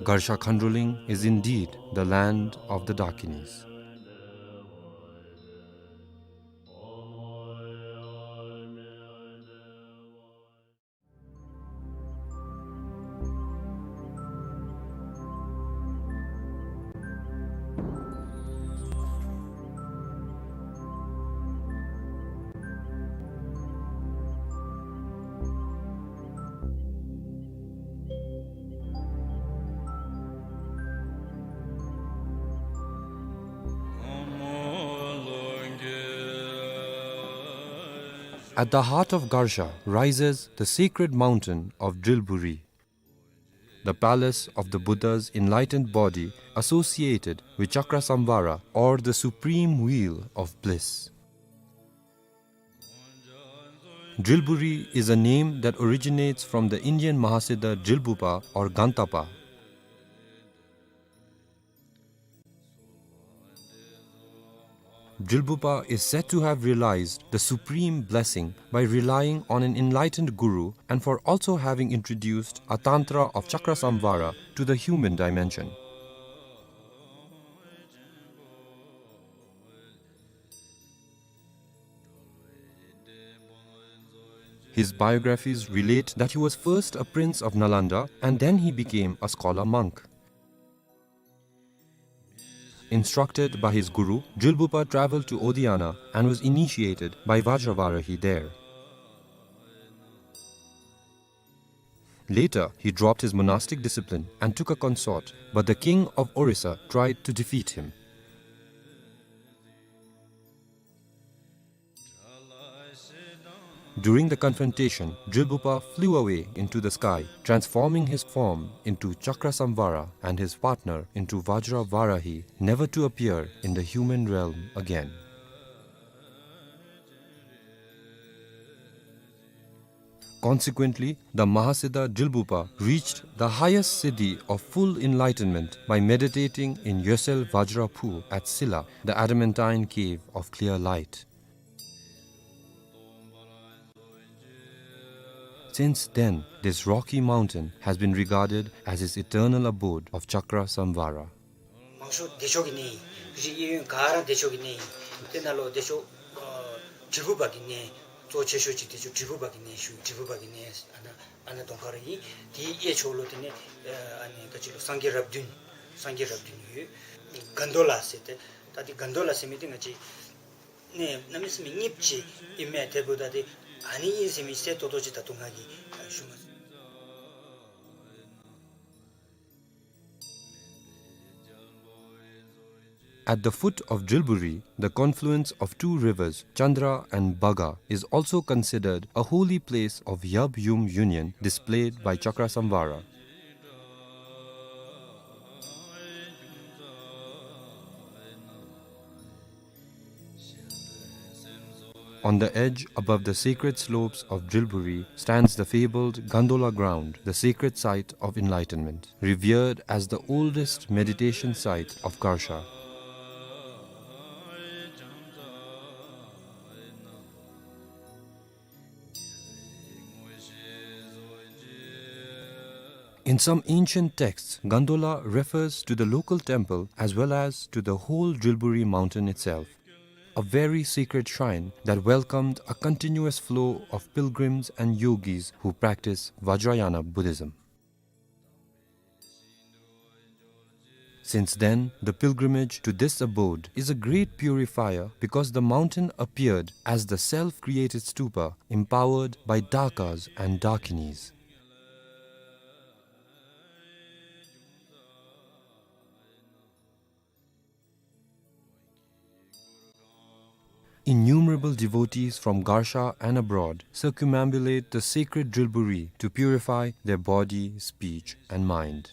Garsha Khandroling is indeed the land of the Dakinis. At the heart of Garsha rises the sacred mountain of Drilburi, the palace of the Buddha's enlightened body associated with Chakrasamvara, or the supreme wheel of bliss. Drilburi is a name that originates from the Indian Mahasiddha Drilbupa or Gantapa. Drilbupa is said to have realized the supreme blessing by relying on an enlightened guru and for also having introduced a tantra of Chakrasamvara to the human dimension. His biographies relate that he was first a prince of Nalanda and then he became a scholar monk. Instructed by his guru, Drilbupa traveled to Odiyana and was initiated by Vajravarahi there. Later, he dropped his monastic discipline and took a consort, but the king of Orissa tried to defeat him. During the confrontation, Drilbupa flew away into the sky, transforming his form into Chakrasamvara and his partner into Vajravarahi, never to appear in the human realm again. Consequently, the Mahasiddha Drilbupa reached the highest siddhi of full enlightenment by meditating in Yosel Vajra Phu at Silla, the adamantine cave of clear light. Since then, this rocky mountain has been regarded as his eternal abode of Chakrasamvara. མང་ཤོས་བདེ་མཆོག་གི་གནས་ཨིན། རིགས་གཡས་གཡོན་ག་ར་བདེ་མཆོག་གི་གནས་ཨིན། དེ་ནང་ལུ་བདེ་མཆོག་ཨ་དྲིལ་བུ་པ་གི་གནས་གཙོ་ཆེ་ཤོས་ཅིག་བདེ་མཆོག་དྲིལ་བུ་པ་གི་གནས་ཞུ། དྲིལ་བུ་པ་གི་གནས་ཨ་ནཱ་ཨ་ནཱ་གདོང་ཁར་ཨིན། དེའི་གཡས་ཕྱོགས་ལུ་དེ་ནི་ཨ་ནི་ག་ཅི་ལོ་སངས་རྒྱས་རབས་བདུན་སངས་རྒྱས་རབས་བདུན་ཡོད། གན་དྷོ་ལ་ཟེར་ཏེ་ད་དེ་གན་དྷོ་ལ་ཟེར་མི་དེ་ང་བཅས་ནི་གནམ་མེད་ས་མེད་རྙིངམ་ཅིག་ཨིན་མས། དེ་འབདཝ་ད་དེ་ཨ་ནི་ཨིན་ཟེར་མི་གསལ་ཏོག་ཏོ་ཅིག་ད་ལྟོ་ང་གིས་ཞུ་མ་ཚུགས། At the foot of Drilburi, the confluence of two rivers, Chandra and Baga, is also considered a holy place of Yab Yum union displayed by Chakrasamvara. On the edge above the sacred slopes of Drilburi stands the fabled Gandola ground, the sacred site of enlightenment, revered as the oldest meditation site of Garsha. In some ancient texts, Gandola refers to the local temple as well as to the whole Drilburi mountain itself, a very sacred shrine that welcomed a continuous flow of pilgrims and yogis who practice Vajrayana Buddhism. Since then, the pilgrimage to this abode is a great purifier because the mountain appeared as the self-created stupa empowered by Dakas and Dakinis. Innumerable devotees from Garsha and abroad circumambulate the sacred Drilburi to purify their body, speech, and mind.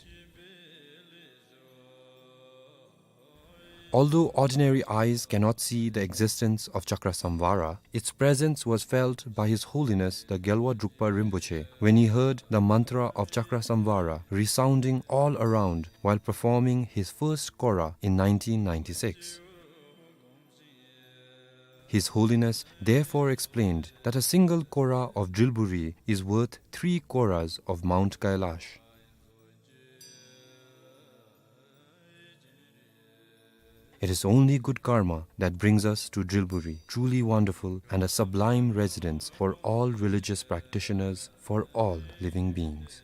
Although ordinary eyes cannot see the existence of Chakrasamvara, its presence was felt by His Holiness the Gyalwa Drukpa Rinpoche when he heard the mantra of Chakrasamvara resounding all around while performing his first kora in nineteen ninety-six. His Holiness therefore explained that a single kora of Drilburi is worth three koras of Mount Kailash. It is only good karma that brings us to Drilburi, truly wonderful and a sublime residence for all religious practitioners, for all living beings.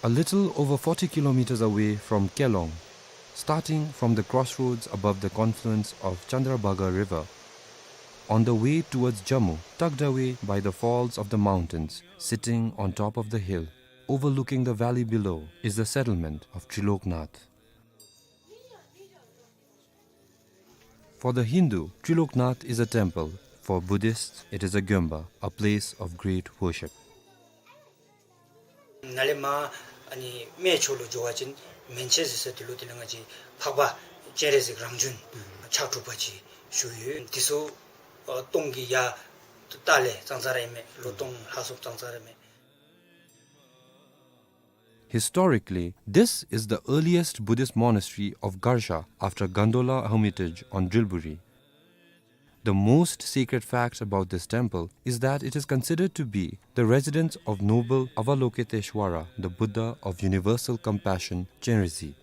A little over forty kilometers away from Kelong, starting from the crossroads above the confluence of Chandrabhaga River, on the way towards Jammu, tucked away by the falls of the mountains, sitting on top of the hill, overlooking the valley below, is the settlement of Triloknath. For the Hindu, Triloknath is a temple. For Buddhists, it is a gyomba, a place of great worship. ནཱ་ལས་མར་ཨ་ནི་སྨད་ཕྱོགས་ལུ་འགྱོ་བ་ཅིན་མན་ཆད་ཟེར་ས་དེ་ལུ་དེ་ལས་ང་བཅས་འཕགས་པ་སྤྱན་རས་གཟིགས་རང་བྱོན་ཕྱག་དྲུག་པ་ཅིག་བཞུགས་ཡོད། དེ་ཚུ་ཨ་སྟོང་གི་ཡར་ལྟག་ལས་ཙང་ཙང་ར་ཨིན་མས། ལོ་སྟོང་ལྷག་སུ་ཙང་ཙང་ར་ཨིན་མས། Historically, this is the earliest Buddhist monastery of Garsha after Gandola Hermitage on Drilburi. The most sacred fact about this temple is that it is considered to be the residence of noble Avalokiteshvara, the Buddha of universal compassion, Chenrezig.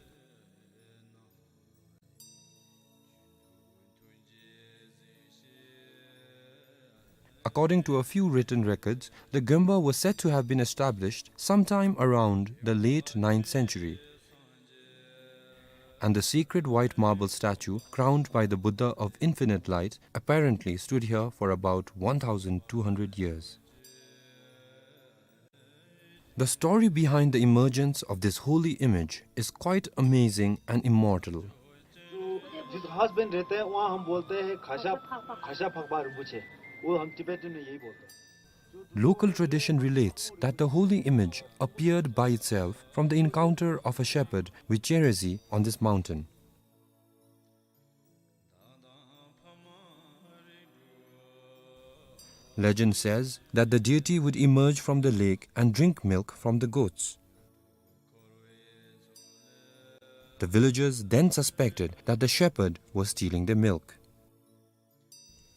According to a few written records, the gyomba was said to have been established sometime around the late ninth century. And the sacred white marble statue crowned by the Buddha of Infinite Light apparently stood here for about one thousand two hundred years. The story behind the emergence of this holy image is quite amazing and immortal. जो जिस घास बन रहते हैं, वहाँ हम बोलते हैं खासा, खासा फकबा रिंपोछे। वो हम तिब्बत में यही बोलते हैं। Local tradition relates that the holy image appeared by itself from the encounter of a shepherd with Chenrezig on this mountain. Legend says that the deity would emerge from the lake and drink milk from the goats. The villagers then suspected that the shepherd was stealing their milk.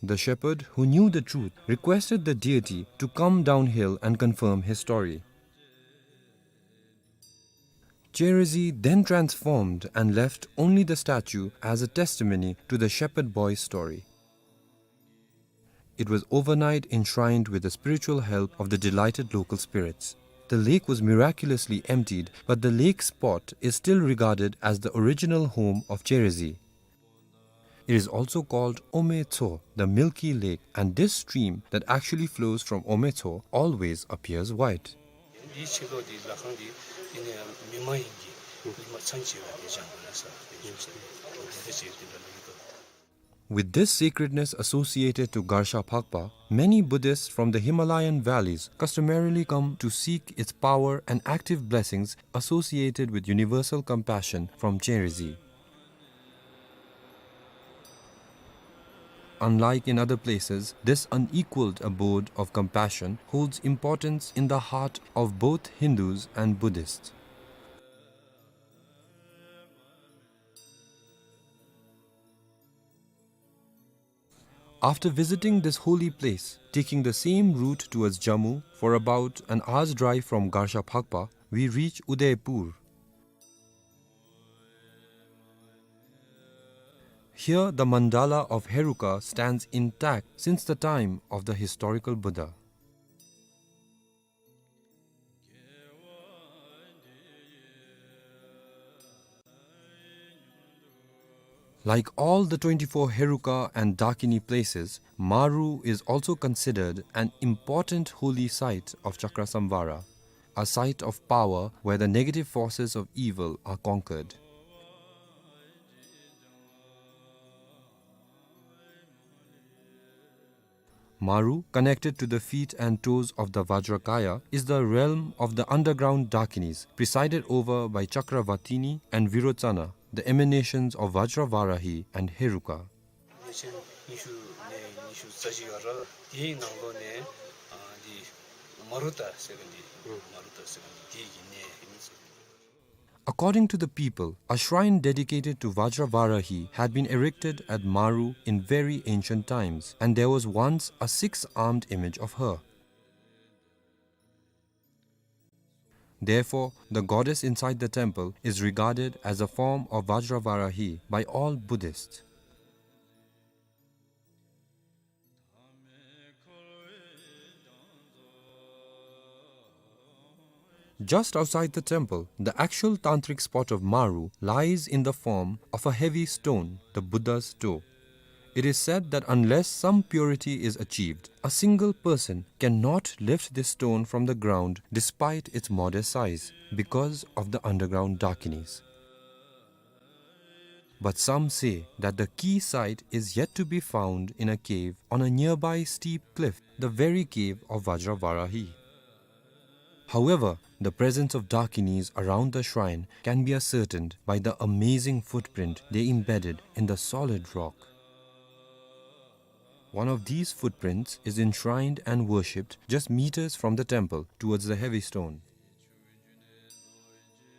The shepherd, who knew the truth, requested the deity to come downhill and confirm his story. Chenrezig then transformed and left only the statue as a testimony to the shepherd boy's story. It was overnight enshrined with the spiritual help of the delighted local spirits. The lake was miraculously emptied, but the lake spot is still regarded as the original home of Chenrezig. It is also called Ome Tso, the milky lake, and this stream that actually flows from Ome Tso always appears white. འདིའི་ཕྱི་ལོགས་འདི་ལྷ་ཁང་འདི་ཨ་ནི་མི་མ་ཡིན་གྱི་ཉི་མ་མཚན་ཆེ་བ་འདི་བྱང་བ་ལ་ས་ཡིན་ཟེར་ཏེ་འདི་འདྲ་ཟེར་ཏེ་འདྲ་ལ་ཡོད་དོ། With this sacredness associated to Garsha Phakpa, many Buddhists from the Himalayan valleys customarily come to seek its power and active blessings associated with universal compassion from Chenrezig. Unlike in other places, this unequaled abode of compassion holds importance in the heart of both Hindus and Buddhists. After visiting this holy place, taking the same route towards Jammu for about an hour's drive from Garsha Phakpa, we reach Udaipur. Here, the mandala of Heruka stands intact since the time of the historical Buddha. Like all the twenty-four Heruka and Dakini places, Maru is also considered an important holy site of Chakrasamvara. a site of power where the negative forces of evil are conquered. Maru, connected to the feet and toes of the Vajrakaya, is the realm of the underground Dakinis, presided over by Chakravatini and Virochana, the emanations of Vajravarahi and Heruka. གནས་ཆེན་ཉི་ཤུ་ནས་ཉི་ཤུ་རྩ་བཞི་བར་དེའི་ནང་ལོགས་ནས་ཨ་འདི་མ་རུ་ཏ་ཟེར་མཁན་འདི་ཨུམ་མ་རུ་ཏ་ཟེར་མཁན་འདི་དེའི་གི་གནས་ཨིན་ཟེར། According to the people, a shrine dedicated to Vajravarahi had been erected at Maru in very ancient times, and there was once a six-armed image of her. Therefore, the goddess inside the temple is regarded as a form of Vajravarahi by all Buddhists. Just outside the temple, the actual tantric spot of Maru lies in the form of a heavy stone, the Buddha's toe. It is said that unless some purity is achieved, a single person cannot lift this stone from the ground despite its modest size, because of the underground Dakinis. But some say that the key site is yet to be found in a cave on a nearby steep cliff, the very cave of Vajravarahi. However, the presence of Dakinis around the shrine can be ascertained by the amazing footprint they embedded in the solid rock. One of these footprints is enshrined and worshipped just meters from the temple towards the heavy stone.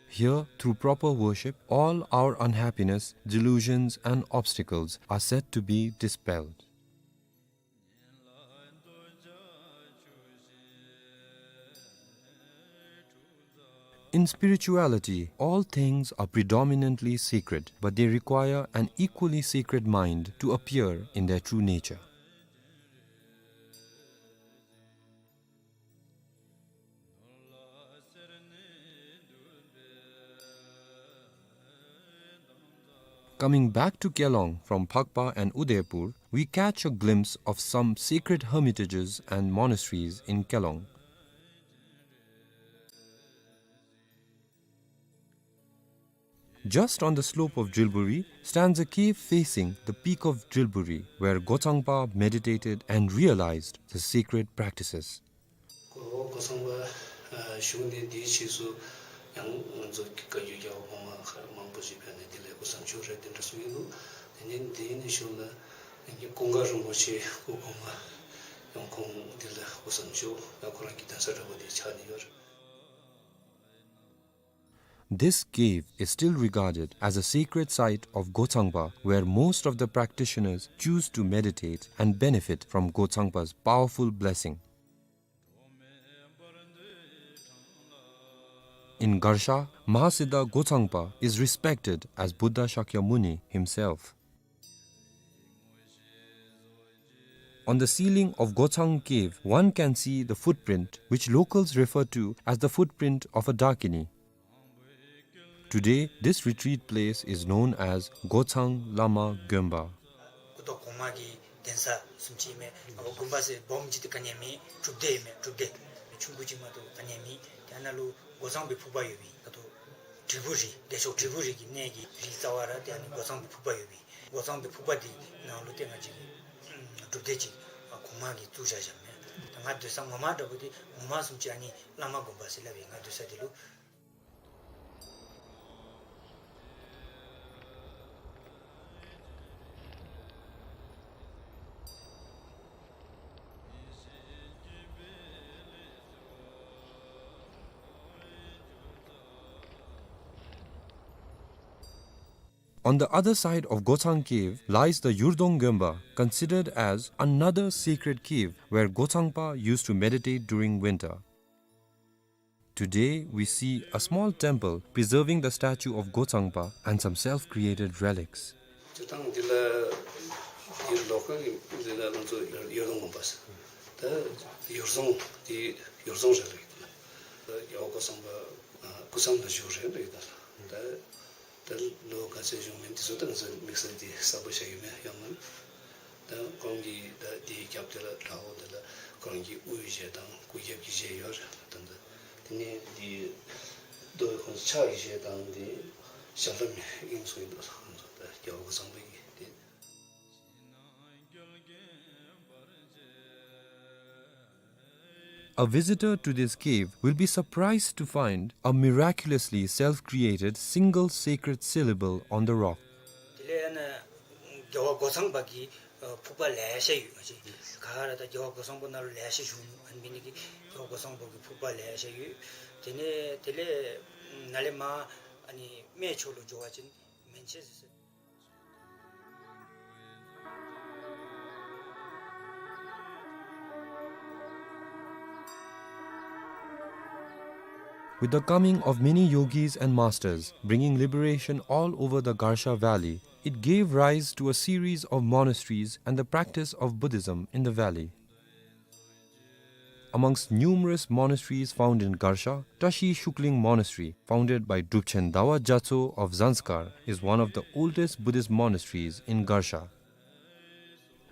Here, through proper worship, all our unhappiness, delusions, and obstacles are said to be dispelled. In spirituality, all things are predominantly sacred, but they require an equally sacred mind to appear in their true nature. Coming back to Kelong from Phakpa and Udaipur, we catch a glimpse of some sacred hermitages and monasteries in Kelong. Just on the slope of Drilburi stands a cave facing the peak of Drilburi, where Gochangpa meditated and realized the sacred practices. གོ་གོ་ཚང་པ་ཨ་བཞུགས་ནི་འདིའི་ཕྱིས་སུ་ཡང་ང་ཚོ་བཀའ་བརྒྱུད་རྒྱལ་བ་གོང་མ་མཁར་མང་པོ་ཞིག་ཕེབས་ནས་དེ་ལས་སྐུ་གསུང་ཆོས་རེད་དེ་འདྲ་གསུངས་ཡོད་འདུག། དེ་ནས་དེ་ནས་བཞུགས་ན་ཀུན་དགའ་རིན་པོ་ཆེ་སྐུ་གོང་མ་ཡང་ཁོང་དེ་ལས་སྐུ་གསུང་ཆོས་ཡང་ཁོ་རང་གི་གདན་ས་འདྲ་པོ་དེ་ཆགས་ནས་ཡོད་རེད། This cave is still regarded as a sacred site of Gochangpa, where most of the practitioners choose to meditate and benefit from Gochangpa's powerful blessing. In Garsha, Mahasiddha Gochangpa is respected as Buddha Shakyamuni himself. On the ceiling of Gochang Cave, one can see the footprint which locals refer to as the footprint of a Dakini. Today, this retreat place is known as Gochang Lama Gonpa. སྐུ་ཐོག་གོང་མ་གི་གདན་ས་བཟུམ་ཅིག་ཨིན་མས། ཨ་དགོན་པ་ཟེར་སྦོམ་ཅིག་ཏུ་ག་ནི་ཡང་མེད། སྒྲུབ་སྡེ་ཨིན་མས། སྒྲུབ་སྡེ་ཆུང་ཀུ་ཅིག་མ་གཏོགས་ག་ནི་ཡང་མེད། དེ་ནང་ལུ་སྒོ་མཚམས་པའི་ཕུག་པ་ཡོད་པའི་ད་ལྟོ་དྲིལ་བུ་རི་བདེ་མཆོག་དྲིལ་བུ་རི་གི་གནས་ཀྱི་རི་རྩ་བ་ར་དེ་ཨ་ནི་སྒོ་མཚམས་པའི་ཕུག་པ་ཡོད་པའི་སྒོ་མཚམས་པའི་ཕུག་པ་དེ་ནང་ལུ་ཏེ་ང་བཅས་ཀྱི་སྒྲུབ་སྡེ་ཅིག་གོང་མ་གིས་བཙུགས་བཞག་བཞགཔ་མས། ད་ང་སྡོད་ས་ངོ་མ་འདྲ་པོ་དེ་ངོ་མ་བཟུམ་ཅིག་ཨ་ནི་བླ་མ་དགོན་པ་ཟེར་སླབ་ཨིན། ང་སྡོད་ས་དེ་ལུ། On the other side of Gochang Cave lies the Yurdong Gonpa, considered as another sacred cave where Gochangpa used to meditate during winter. Today, we see a small temple preserving the statue of Gochangpa and some self-created relics. སྤྱིར་བཏང་འདི་ལ་འདི་ལོགས་ཀ་གི་འདི་ལ་ང་ཚོ་ཡོར་ཡོར་རྫོང་དགོན་པ་ཟེར། ད་ཡོར་རྫོང་འདི་ཡོར་རྫོང་རེད་ལབ་ཀྱི་འདུག། ད་རྒྱལ་བ་སྐུ་ཚང་པ་སྐུ་མཚམས་ལ་བཞུགས་རེད་ལབ་ཀྱི་འདུག། ད་ད་ལོ་ག་ཚོད་བཞུགས་མིན་འདི་ཚོ་ད་ང་ཚོ་དམིགས་བསལ་འདི་གསལ་པོ་བྱས་ཡོད་མེད་ཡང་མིན། ད་ཁོང་གི་ད་འདིའི་རྒྱབ་དེ་ལ་བྲག་འོག་དེ་ལ་ཁོང་གི་དབུའི་གཞས་དང་སྐུ་རྒྱབ་ཀྱི་གཞས་ཡོད་རེད། ད་ད་ ནི་འདི་རྡོ་ཁོང་ཕྱག་གི་ཞལ་དང་འདི་ཞབས་ལྷམ་ཨིན་ཚུ་ཨིན་འདུག་ཟེར་ཁོང་ཚུ་ད་རྒྱལ་བ་གོ་ཚང་པའི་གི་འདི། A visitor to this cave will be surprised to find a miraculously self-created single sacred syllable on the rock. དེ་ལས་ཨ་ནི་རྒྱལ་བ་གོ་ཚང་པ་གི་ཨ་ཕུག་པ་ལེ་ཤ་ཡོད་མ་གཞི། ག་ར་ད་རྒྱལ་བ་གོ་ཚང་པ་ནང་ལུ་ལེ་ཤ་བཞུགས་ནུག། ཨ་ནི་འབད་ནི་དེ་གིས་རྒྱལ་བ་གོ་ཚང་པ་གི་ཕུག་པ་ལེ་ཤ་ཡོད། དེ་ནས་དེ་ལས་ནཱ་ལས་མར་ཨ་ནི་སྨད་ཕྱོགས་ལུ་འགྱོ་བ་ཅིན་མན་ཆད་ཟེར། With the coming of many yogis and masters, bringing liberation all over the Garsha Valley, it gave rise to a series of monasteries and the practice of Buddhism in the valley. Amongst numerous monasteries found in Garsha, Tashi Shukling Monastery, founded by Drupchen Dawa Gyatso of Zanskar, is one of the oldest Buddhist monasteries in Garsha.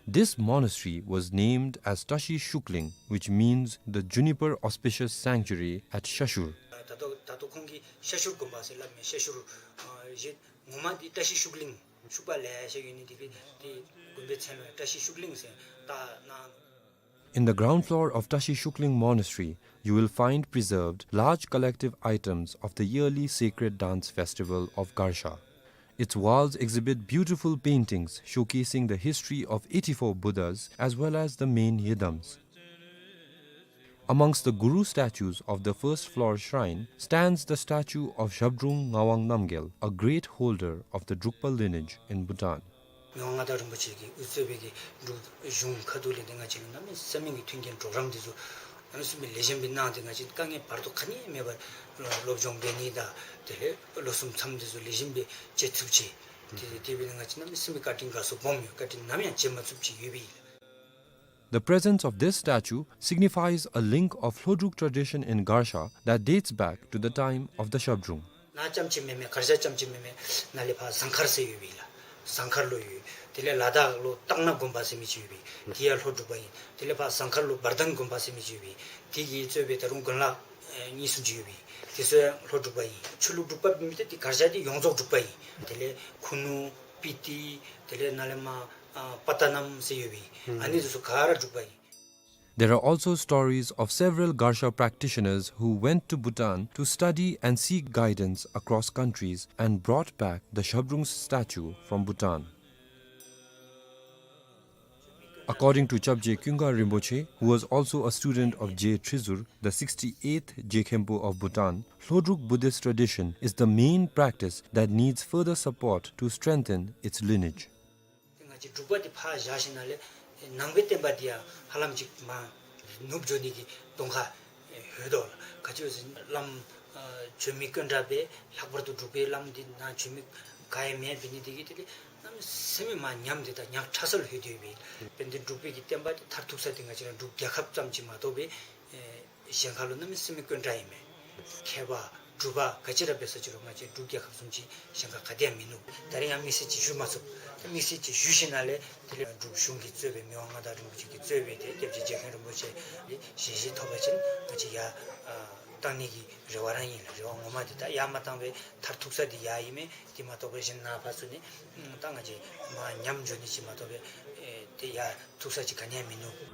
This monastery was named as Tashi Shukling, which means the juniper auspicious sanctuary at Shashur. ད་ལྟོ་ད་ལྟོ་ཁོང་གིས་ཤ་ཤུར་དགོན་པ་ཟེར་སླབ་མས། ཤ་ཤུར་ཨ་ཞེས་ངོ་མ་འདི་བཀྲ་ཤིས་ཤུགས་གླིང་ཤུག་པ་ལེ་ཤ་ཡོད་ནི་དེ་གིས་དེ་དགོན་པའི་མཚན་ལུ་བཀྲ་ཤིས་ཤུགས་གླིང་ཟེར་བཏགས་གནང་། In the ground floor of Tashi Shukling Monastery, you will find preserved large collective items of the yearly sacred dance festival of Garsha. Its walls exhibit beautiful paintings showcasing the history of eighty-four Buddhas as well as the main yidams. Amongst the Guru statues of the first floor shrine stands the statue of Zhabdrung Ngawang Namgyal, a great holder of the Drukpa lineage in Bhutan. མི་དབང་མངའ་བདག་རིན་པོ་ཆེ་གིས་དབུ་གཙོས་པའི་གི་འབྲུག་གཞུང་ཁ་ཐུག་ལས་ཏེ་ང་བཅས་ལུ་གནམ་མེད་ས་མེད་ཀྱི་མཐུན་རྐྱེན་གྲོགས་རམ་འདི་ཚུ་གནམ་མེད་ས་མེད་ལེགས་ཤོམ་སྦེ་གནང་སྟེ་ང་བཅས་དཀའ་ངལ་བར་དོ་ག་ནི་མེད་པར་སློབ་སྦྱོང་འབད་ནི་དང་དེ་ལས་ལོ་གསུམ་མཚམས་འདི་ཚུ་ལེགས་ཤོམ་སྦེ་བྱེད་ཚུགསཔ་ཅིག། དེ་དེ་འབད་ནི་ང་བཅས་གནམ་མེད་ས་མེད་བཀའ་དྲིན་དགའ་ཚོར་སྦོམ་ཡོད། བཀའ་དྲིན་ནམ་ཡང་བརྗེད་མ་ཚུགསཔ་ཅིག་ཡོད་པས་ཨིན་ལགས། The presence of this statue signifies a link of Hlodruk tradition in Garsha that dates back to the time of the Zhabdrung. ནཱ་རྐྱངམ་ཅིག་མེན་མས། གར་ཞ་རྐྱངམ་ཅིག་མེན་མས། ནཱ་ལས་ཕར་ཟངས་དཀར་ཟེར་ཡོད་པས་ལགས། ཟངས་དཀར་ལུ་ཡོད། དེ་ལས་ལ་དྭགས་ལུ་སྟག་སྣ་དགོན་པ་ཟེར་མི་ཅིག་ཡོད་པས། དེ་ཡང་ལྷོ་འབྲུག་པ་ཨིན། དེ་ལས་ཕར་ཟངས་དཀར་ལུ་འབར་ལྡན་དགོན་པ་ཟེར་མི་ཅིག་ཡོད་པས། དེ་གིས་གཙོས་པའི་ད་རུང་དགོན་ལག་ཨེ་གཉིས་གསུམ་ཅིག་ཡོད་པས། དེ་ཚུ་ཡང་ལྷོ་འབྲུག་པ་ཨིན། ཆོས་ལུགས་འབྲུག་པ་མེན་མི་དེ་གར་ཞ་དེ་ཡོངས་རྫོགས་འབྲུག་པ་ཨིན། དེ་ལས་ཁུ་ནུ་སྤི་ཏི་དེ་ལས་ནཱ་ལས་མར་ཨ་པ་ཏ་ནམ་ཟེར་ཡོད་པས། ཨ་ནི་དེ་ཚུ་ག་ར་འབྲུག་པ་ཨིན། There are also stories of several Garsha practitioners who went to Bhutan to study and seek guidance across countries and brought back the Zhabdrung's statue from Bhutan. According to Chapje Kyunga Rinpoche, who was also a student of Je Trizur, the sixty-eighth Je Khenpo of Bhutan, Hlodruk Buddhist tradition is the main practice that needs further support to strengthen its lineage. ཏེ་ང་བཅས་འབྲུག་པ་འདི་ཕར་བཞག་ཞིནམ་ལས་ནང་པའི་བསྟན་པ་འདི་ཡང་ཧ་ལམ་ཅིག་མར་ནུབ་འགྱོ་ནི་གི་གདོང་ཁར་ཡོད་དོ་ལགས། ག་ཅི་ཟེར་བླམ་ཨ་བྱོན་མི་དཀོན་དྲགས་སྦེ་ལྷག་པར་དུ་འབྲུག་པའི་བླམ་འདི་ནཱ་བྱོན་མི་ག་ཡང་མེདཔ་འབད་ནི་དེ་གིས་དེ་ལས་གནམ་མེད་ས་མེད་མར་ཉམས་ཏེ་ད་ཉག་ཕྲ་ས་ལུ་ལྷོད་དེ་ཡོད་པས། དཔལ་ལྡན་འབྲུག་པའི་གི་བསྟན་པ་འདི་མཐར་ཐུག་ས་འདི་ང་བཅས་ར་འབྲུག་རྒྱལ་ཁབ་ཙམ་ཅིག་མ་གཏོགས་སྦེ་ཨེ་གཞན་ཁ་ལུ་གནམ་མེད་ས་མེད་དཀོན་དྲགས་ཨིན་མས། མཁས་པ་གྲུབ་པ་ག་ཅི་ར་འབད་ས་ཅི་རུང་ང་བཅས་འབྲུག་རྒྱལ་ཁབ་བཟུམ་ཅིག་གཞན་ཁ་ག་ཏེ་ཡང་མིན་ནུག། ད་རིས་ཡང་དམིགས་བསལ་ཅིག་ཞུ་མ་ཚུགས། དམིགས་བསལ་ཅིག་ཞུ་ཞིནམ་ལས་དེ་ལས་འབྲུག་གཞུང་གིས་གཙོས་པའི་མི་དབང་མངའ་བདག་རིན་པོ་ཆེ་གིས་གཙོས་པའི་དེ་སྐྱབས་རྗེ་རྗེ་མཁན་རིན་པོ་ཆེ་གི་ཞལ་བཞེས་ཐོབ་པ་ཅིན་ང་བཅས་ཡར་ཨ་བཏང་ནི་གི་རེ་བ་ར་ཨིན་ལགས། རེ་བ་ངོ་མ་འདི་ད་ཡར་མ་བཏང་བའི་མཐར་ཐུག་ས་འདི་ཡར་ཨིན་མས། དེ་མ་གཏོགས་པའི་གཞན་ནཱ་ཕར་ཚུར་ནི་ད་ང་བཅས་མར་ཉམས་འགྱོ་ནི་ཅིག་མ་གཏོགས་པའི་ཨེ་དེ་ཡར་ཐུག་ས་ཅིག་ག་ནི་ཡང་མིན་ནུག།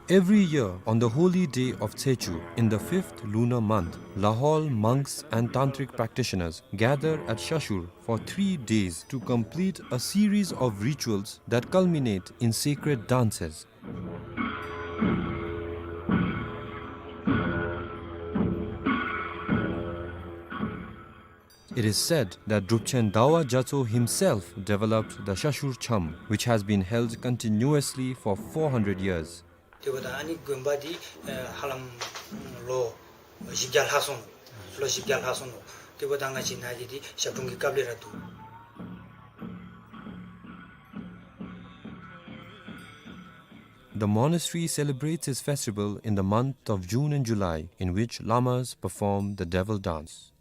Every year, on the holy day of Tsechu, in the fifth lunar month, Lahaul monks and tantric practitioners gather at Shashur for three days to complete a series of rituals that culminate in sacred dances. It is said that Drupchen Dawa Gyatso himself developed the Shashur Cham, which has been held continuously for four hundred years. དེ་འབདཝ་ད་ཨ་ནི་དགོན་པ་འདི་ཨེ་ཧ་ལམ་ལོ་བཞི་བརྒྱ་ལྷག་སོང་ནུག། ལོ་བཞི་བརྒྱ་ལྷག་སོང་ནུག། དེ་འབདཝ་ད་ང་བཅས་ནཱ་གི་འདི་ཞབས་དྲུང་གི་སྐབས་ལས་ར་འདུག། The monastery celebrates its festival in the month of June and July, in which lamas perform the devil dance.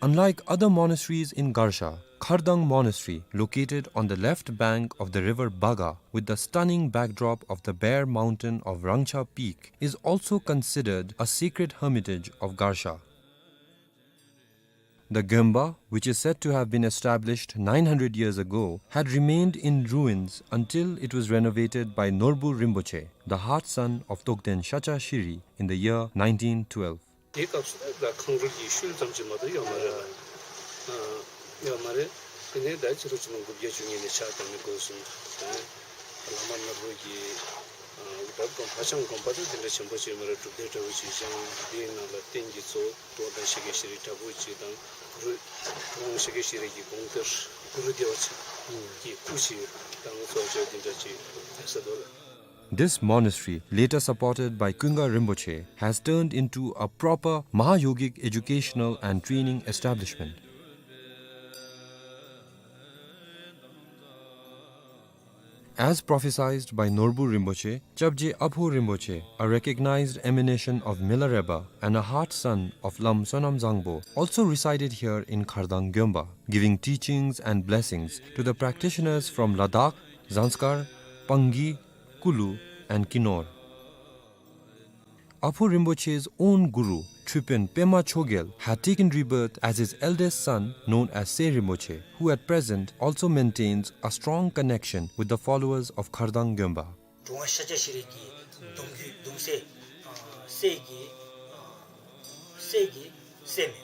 Unlike other monasteries in Garsha, Khardang Monastery, located on the left bank of the river Baga with the stunning backdrop of the bare mountain of Rangcha Peak, is also considered a sacred hermitage of Garsha. The Gyonpa, which is said to have been established nine hundred years ago, had remained in ruins until it was renovated by Norbu Rinpoche, the heart son of Togden Shacha Shiri, in the year nineteen twelve. དེའི་སྐབས་སུ་ད་ཁང་རུལ་གྱི་ཤུལ་ཙམ་ཅིག་མ་གཏོགས་ཡོད་མ་རེད། ཨ་ཡོད་མ་རེད། དེ་ནས་ད་ཕྱི་ལོ་ཆིག་སྟོང་དགུ་བརྒྱ་བཅུ་གཉིས་ནས་ཕྱག་བཏབ་ནས་འགོ་བཟུང་། དེ་ནས་བླ་མ་ནོར་བུ་གིས་ཨ་ད་དགོན་ཕར་ཕྱིན་དགོན་པ་དེ་དེ་འདྲ་ཆེན་པོ་ཅིག་མ་རེད། སྒྲུབ་སྡེ་འདྲ་བོ་ཅིག་བཞེངས། དེའི་ནང་ལ་རྟེན་གྱི་གཙོ་བོ་ཏོག་དང་ཤཱཀྱ་ཤྲཱི་འདྲ་བོ་ཅིག་དང་གུ་རུ་ཏོག་དང་ཤཱཀྱ་ཤྲཱི་གི་དགོངས་གཏེར་གུ་རུ་བདེ་བ་ཅན་གྱི་སྐུ་ཅིག་དང་གཙོ་ཆེ་དེ་འདྲ་ཅིག་ཡོད་ས་འདུག་ལགས། This monastery, later supported by Kunga Rinpoche, has turned into a proper Mahayogic educational and training establishment. As prophesied by Norbu Rinpoche, Chapje Abho Rinpoche, a recognized emanation of Milarepa and a heart son of Lam Sonam Zangpo, also resided here in Khardang Gyonpa, giving teachings and blessings to the practitioners from Ladakh, Zanskar, Panggi, Kulu, and Kinnaur. Abho Rinpoche's own guru, Triphen Pema Chogyal, had taken rebirth as his eldest son, known as Se Rinpoche, who at present also maintains a strong connection with the followers of Khardang Gyonpa. འགྲོ་བ་ཤཱཀྱ་ཤྲཱི་གི་གདུང་རྒྱུད་གདུང་སྲས་ཨ་སྲས་ཀྱི་ཨ་སྲས་ཀྱི་སྲས་མོ་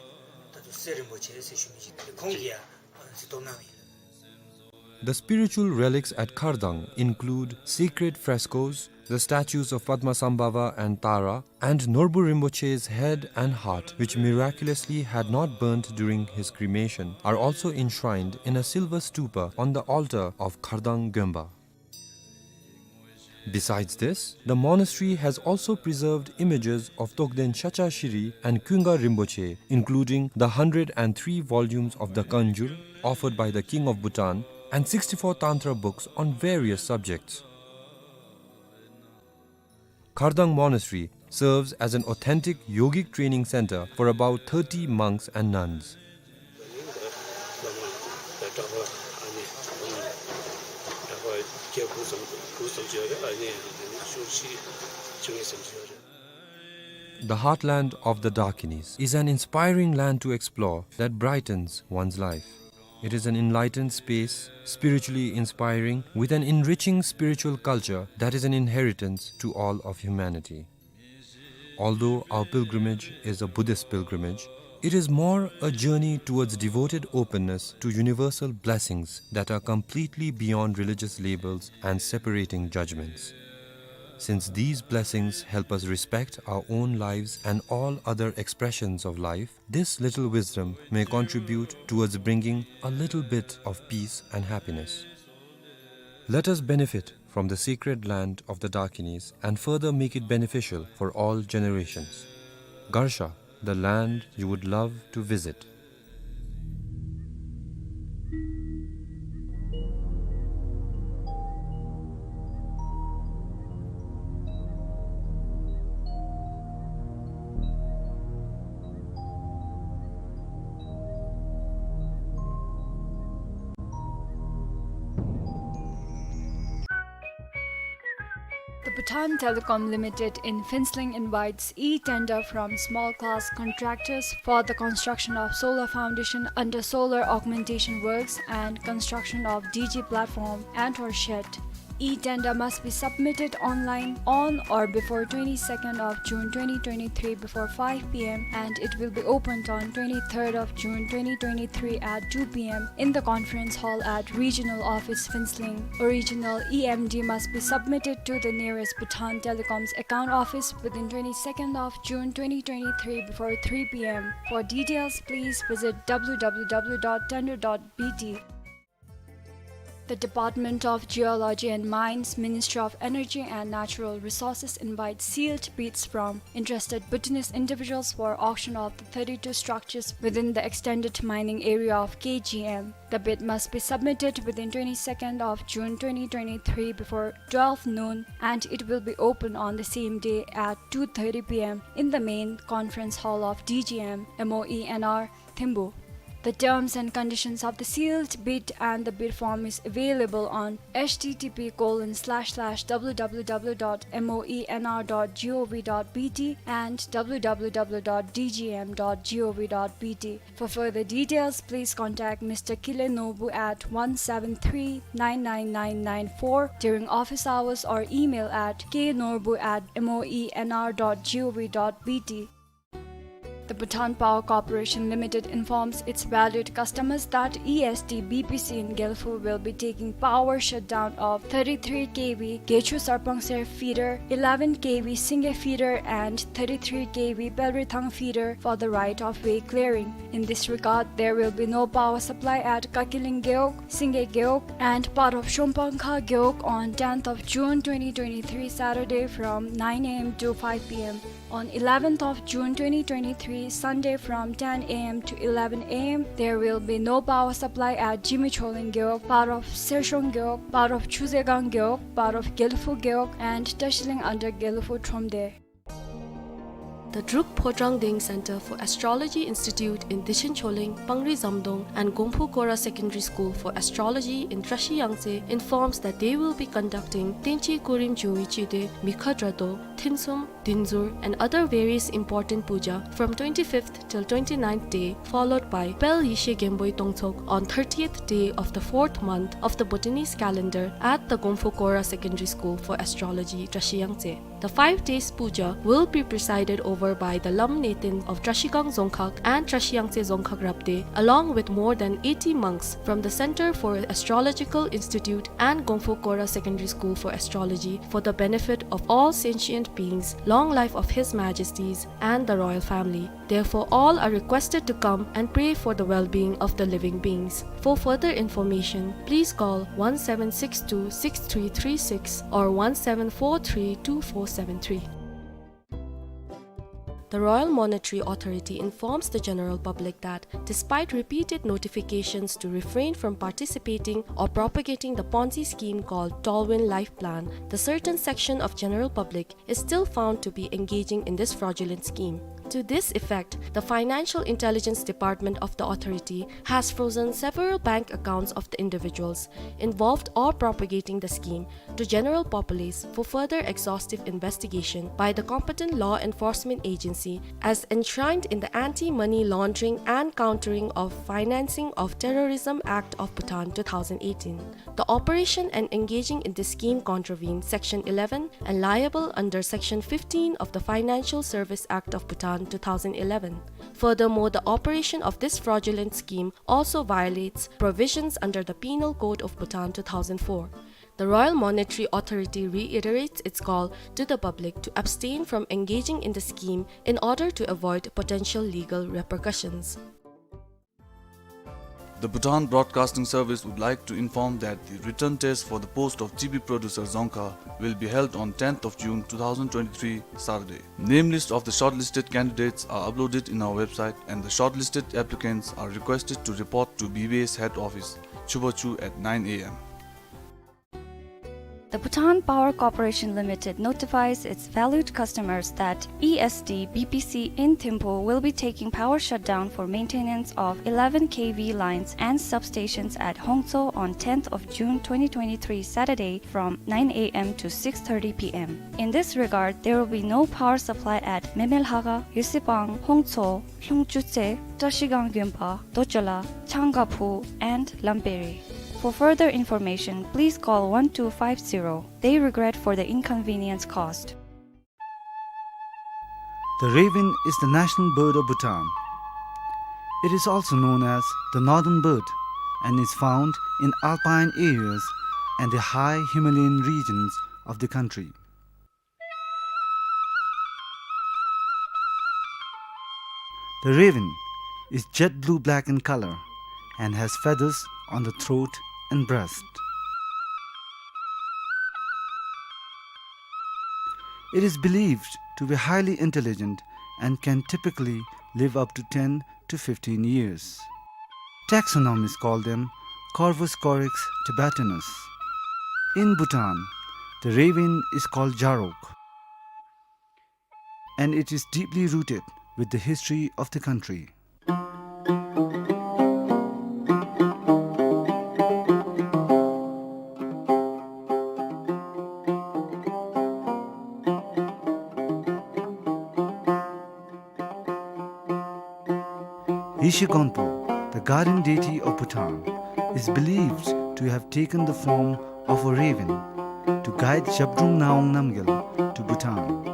ད་ལྟོ་སེ་རིན་པོ་ཆེ་ཟེར་ཞུ་མི་ཅིག་ཁོང་གིས་ཡང་གཟིགས་རྟོག་གནང་བ་ཨིན། The spiritual relics at Khardang include sacred frescoes, the statues of Padmasambhava and Tara, and Norbu Rinpoche's head and heart, which miraculously had not burnt during his cremation, are also enshrined in a silver stupa on the altar of Khardang Gyonpa. Besides this, the monastery has also preserved images of Togden Shacha Shiri and Kunga Rinpoche, including the hundred and three volumes of the Kanjur offered by the King of Bhutan and sixty-four Tantra books on various subjects. Khardang Monastery serves as an authentic yogic training center for about thirty monks and nuns. The heartland of the Dakinis is an inspiring land to explore that brightens one's life. It is an enlightened space, spiritually inspiring, with an enriching spiritual culture that is an inheritance to all of humanity. Although our pilgrimage is a Buddhist pilgrimage, it is more a journey towards devoted openness to universal blessings that are completely beyond religious labels and separating judgments. Since these blessings help us respect our own lives and all other expressions of life, this little wisdom may contribute towards bringing a little bit of peace and happiness. Let us benefit from the sacred land of the Dakinis and further make it beneficial for all generations. Garsha, the land you would love to visit. The Bhutan Telecom Limited in Phuentsholing invites e-tender from small-class contractors for the construction of solar foundation under solar augmentation works and construction of D G platform and or shed. E-tender must be submitted online on or before twenty-second of June twenty twenty-three before five p m, and it will be opened on twenty-third of June twenty twenty-three at two p m in the conference hall at Regional Office, Phuentsholing. Original E M D must be submitted to the nearest Bhutan Telecom's account office within twenty-second of June twenty twenty-three before three p m. For details, please visit w w w dot tender dot b t. The Department of Geology and Mines, Ministry of Energy and Natural Resources invites sealed bids from interested Bhutanese individuals for auction of the thirty-two structures within the extended mining area of K G M. The bid must be submitted within twenty-second of June twenty twenty-three before twelve noon, and it will be open on the same day at two thirty p m in the main conference hall of D G M, M O E N R, Thimphu. The terms and conditions of the sealed bid and the bid form is available on H T T P colon slash slash W W W dot M O E N R dot G O V dot B T and W W W dot D G M dot G O V dot B T. For further details, please contact Mister Kile Norbu at one seven three nine nine nine nine four during office hours or email at K Norbu at M O E N R dot G O V dot B T. The Bhutan Power Corporation Limited informs its valued customers that E S D B P C in Gelphu will be taking power shutdown of thirty-three K V Gechu Sarpangser feeder, eleven K V Singe feeder, and thirty-three K V Pelrithang feeder for the right of way clearing. In this regard, there will be no power supply at Kakiling Gewog, Singe Gewog, and part of Shompangkha Gewog on tenth of June twenty twenty-three, Saturday, from nine A M to five P M. On eleventh of June twenty twenty-three, Sunday, from ten A M to eleven A M, there will be no power supply at Jimi Choling Gewog, part of Sershong Gewog, part of Chuzegang Gewog, part of Gelphu Gewog, and Tashiling under Gelphu Thromde. The Druk Phodrang Deng Center for Astrology Institute in Dichen Choling, Pangri Zamdong, and Gongphu Kora Secondary School for Astrology in Trashi Yangtse informs that they will be conducting Tenchi Kurim Jungwi Chide, Mikha Drado, Thinsum, Dinzur, and other various important puja from twenty-fifth till twenty-ninth day, followed by Pel Yishe Genboi Tongtsog on thirtieth day of the fourth month of the Bhutanese calendar at the Gongphu Kora Secondary School for Astrology, Trashi Yangtse. The five days puja will be presided over by the Lam Neten of Trashigang Dzongkhag and Trashi Yangtse Dzongkhag Rabde, along with more than eighty monks from the Center for Astrological Institute and Gongphu Kora Secondary School for Astrology, for the benefit of all sentient beings, long life of His Majesties and the royal family. Therefore, all are requested to come and pray for the well-being of the living beings. For further information, please call one seven six two six three three six or one seven four three two four seven three. The Royal Monetary Authority informs the general public that, despite repeated notifications to refrain from participating or propagating the Ponzi scheme called Tallwin Life Plan, the certain section of general public is still found to be engaging in this fraudulent scheme. To this effect, the Financial Intelligence Department of the authority has frozen several bank accounts of the individuals involved or propagating the scheme to general populace for further exhaustive investigation by the competent law enforcement agency as enshrined in the Anti-Money Laundering and Countering of Financing of Terrorism Act of Bhutan two thousand eighteen. The operation and engaging in this scheme contravene Section eleven and liable under Section fifteen of the Financial Service Act of Bhutan two thousand eleven. Furthermore, the operation of this fraudulent scheme also violates provisions under the Penal Code of Bhutan two thousand four. The Royal Monetary Authority reiterates its call to the public to abstain from engaging in the scheme in order to avoid potential legal repercussions. The Bhutan Broadcasting Service would like to inform that the written test for the post of T V producer Dzongkha will be held on tenth of June two thousand twenty-three, Saturday. Name list of the shortlisted candidates are uploaded in our website, and the shortlisted applicants are requested to report to B B S head office, Chubachu, at nine A M. The Bhutan Power Corporation Limited notifies its valued customers that E S D B P C in Thimphu will be taking power shutdown for maintenance of eleven K V lines and substations at Hongtso on tenth of June twenty twenty-three, Saturday, from nine A M to six thirty P M. In this regard, there will be no power supply at Memelhaga, Yusipang, Hongtso, Lhungchutse, Trashigang Gyunpa, Dochola, Changaphu, and Lamperi. For further information, please call one two five zero. They regret for the inconvenience caused. The raven is the national bird of Bhutan. It is also known as the northern bird and is found in alpine areas and the high Himalayan regions of the country. The raven is jet blue-black in color and has feathers on the throat and breast. It is believed to be highly intelligent and can typically live up to ten to fifteen years. Taxonomists call them Corvus corax tibetanus. In Bhutan, the raven is called Jarok, and it is deeply rooted with the history of the country. Geshe Gonpo, the guardian deity of Bhutan, is believed to have taken the form of a raven to guide Zhabdrung Ngawang Namgyal to Bhutan.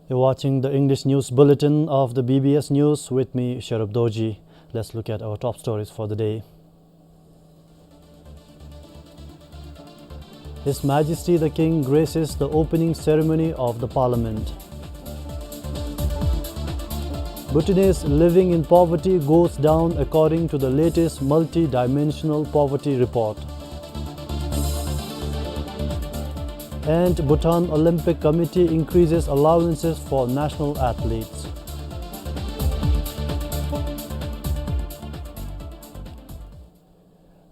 You're watching the English news bulletin of the B B S News with me, Sherub Dorji. Let's look at our top stories for the day. His Majesty the King graces the opening ceremony of the Parliament. Bhutanese living in poverty goes down according to the latest multi-dimensional poverty report. And Bhutan Olympic Committee increases allowances for national athletes.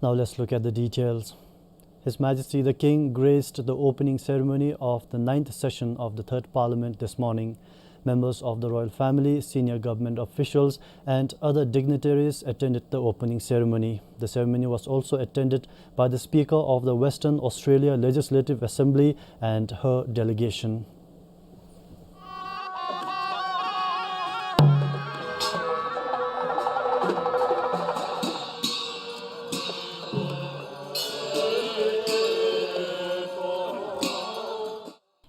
Now let's look at the details. His Majesty the King graced the opening ceremony of the ninth session of the Third Parliament this morning. Members of the royal family, senior government officials, and other dignitaries attended the opening ceremony. The ceremony was also attended by the Speaker of the Western Australia Legislative Assembly and her delegation.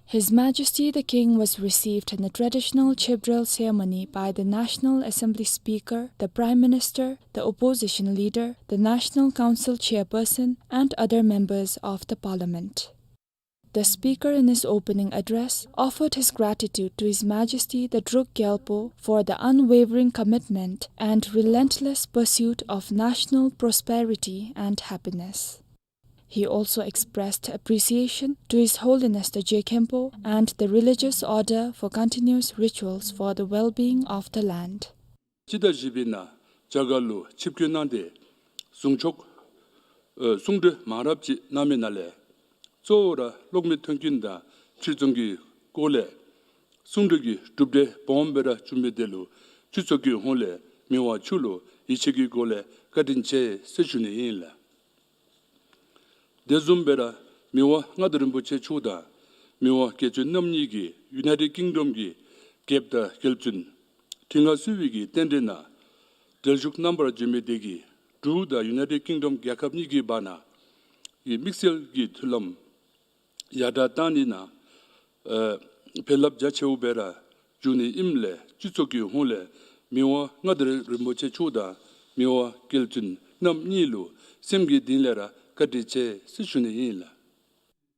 His Majesty the King was received in the traditional Chibrel ceremony by the National Assembly Speaker, the Prime Minister, the Opposition Leader, the National Council Chairperson, and other members of the Parliament. The Speaker, in his opening address, offered his gratitude to His Majesty the Druk Gyalpo for the unwavering commitment and relentless pursuit of national prosperity and happiness. He also expressed appreciation to His Holiness the Je Khenpo and the religious order for continuous rituals for the well-being of the land. སྤྱི་ཟླ་བཞི་པའི་ནང་རྒྱ་གར་ལུ་ཆིབས་བསྐྱོད་གནང་སྟེ་གཟུངས་ཆོག་ཨ་གསུང་གྲོས་མང་རབས་ཅིག་གནང་མི་ནང་ལས་གཙོ་བོ་ར་གློག་མེ་མཐུན་རྐྱེན་དང་ཕྱིར་ཚོང་གི་སྐོར་ལས་གསུང་གྲོས་ཀྱི་གྲུབ་འབྲས་སྦོམ་སྦེ་ར་བྱུང་མི་དེ་ལུ་སྤྱི་ཚོགས་ཀྱི་ཧོངས་ལས་མི་དབང་མཆོག་ལུ་ཡིད་ཆེས་ཀྱི་སྒོ་ལས་བཀའ་དྲིན་ཆེ་ཟེར་ཞུ་ནི་ཨིན་ལགས། དེ་བཟུམ་སྦེ་ར་མི་དབང་མངའ་བདག་རིན་པོ་ཆེ་མཆོག་དང་མི་དབང་རྒྱལ་བཙུན་རྣམ་གཉིས་ཀྱིས་ཡུ་ནའི་ཊེཌ་ཀིང་ཌམ་གྱི་རྒྱལཔོ་དང་རྒྱལ་བཙུན་ཁྲི་མངའ་གསོལ་བའི་གི་རྟེན་འབྲེལ་ནང་འབྲེལ་ཞུགས་གནང་བར་བྱོན་མི་དེ་གིས་འབྲུག་དང་ཡུ་ནའི་ཊེཌ་ཀིང་ཌམ་རྒྱལ་ཁབ་གཉིས་ཀྱི་བར་ན་གི་དམིགས་བསལ་གྱི་མཐུན་ལམ་ཡར་དྲག་གཏང་ནི་ནང་ཨ་ཕན་རླབས་རྒྱ་ཆེཝ་སྦེ་ར་འབྱུང་ནི་ཨིནམ་ལས་སྤྱི་ཚོགས་ཀྱི་ཧོངས་ལས་མི་དབང་མངའ་བདག་རིན་པོ་ཆེ་མཆོག་དང་མི་དབང་རྒྱལ་བཙུན་རྣམ་གཉིས་ལུ་སེམས་ཀྱི་གཏིང་ལས་ར་བཀའ་དྲིན་ཆེ་ཟེར་ཞུ་ནི་ཨིན་ལགས།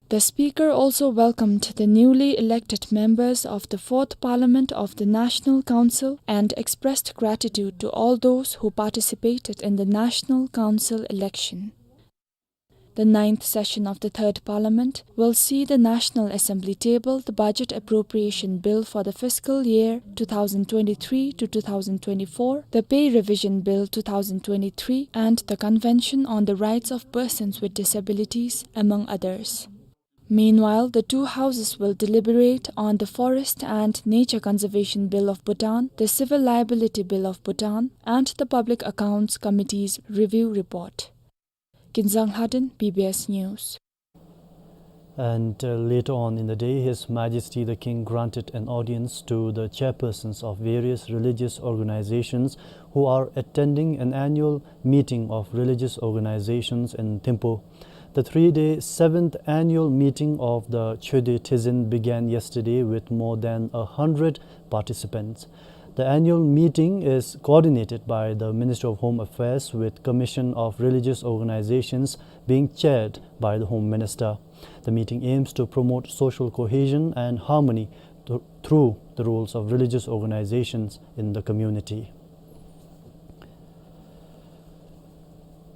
The Speaker also welcomed the newly elected members of the Fourth Parliament of the National Council and expressed gratitude to all those who participated in the National Council election. The ninth session of the Third Parliament will see the National Assembly table the Budget Appropriation Bill for the fiscal year two thousand twenty-three to two thousand twenty-four, the Pay Revision Bill two thousand twenty-three, and the Convention on the Rights of Persons with Disabilities, among others. Meanwhile, the two houses will deliberate on the Forest and Nature Conservation Bill of Bhutan, the Civil Liability Bill of Bhutan, and the Public Accounts Committee's review report. Kinzang Lhaden, B B S News. And, uh, later on in the day, His Majesty the King granted an audience to the chairpersons of various religious organizations who are attending an annual meeting of religious organizations in Thimphu. The three-day seventh annual meeting of the Choede Tizin began yesterday with more than a hundred participants. The annual meeting is coordinated by the Ministry of Home Affairs, with Commission of Religious Organizations being chaired by the Home Minister. The meeting aims to promote social cohesion and harmony th-, through the roles of religious organizations in the community.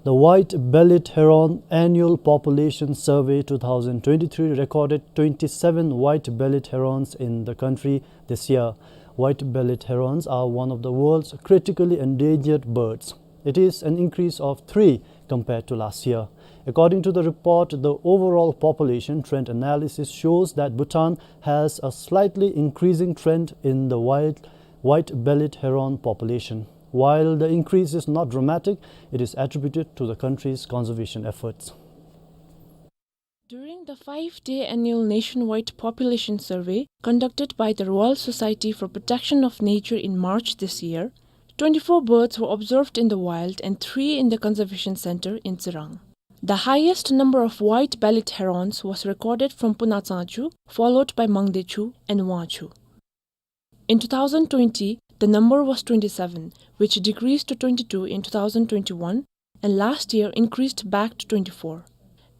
The white-bellied heron annual population survey two thousand twenty-three recorded twenty-seven white-bellied herons in the country this year. White-bellied herons are one of the world's critically endangered birds. It is an increase of three compared to last year. According to the report, the overall population trend analysis shows that Bhutan has a slightly increasing trend in the wild white-bellied heron population. While the increase is not dramatic, it is attributed to the country's conservation efforts. During the five-day annual nationwide population survey conducted by the Royal Society for Protection of Nature in March this year, twenty-four birds were observed in the wild and three in the conservation center in Tsirang. The highest number of white-bellied herons was recorded from Puna Tsangchu, followed by Mangdechu and Wangchu. In two thousand twenty, the number was twenty-seven, which decreased to twenty-two in two thousand twenty-one, and last year increased back to twenty-four.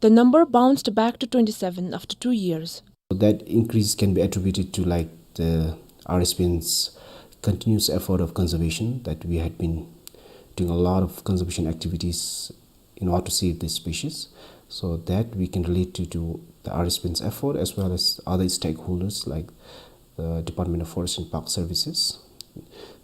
The number bounced back to twenty-seven after two years. That increase can be attributed to, like, the R S P N's continuous effort of conservation, that we had been doing a lot of conservation activities in order to save this species. So that we can relate to, to the R S P N's effort, as well as other stakeholders like the Department of Forest and Park Services.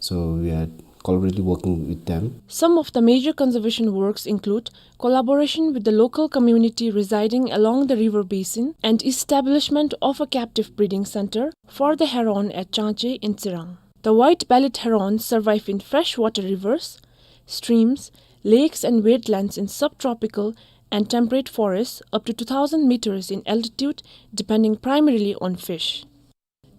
So we are collaboratively working with them. Some of the major conservation works include collaboration with the local community residing along the river basin and establishment of a captive breeding center for the heron at Changche in Tsirang. The white-bellied herons survive in freshwater rivers, streams, lakes and wetlands in subtropical and temperate forests up to two thousand meters in altitude, depending primarily on fish.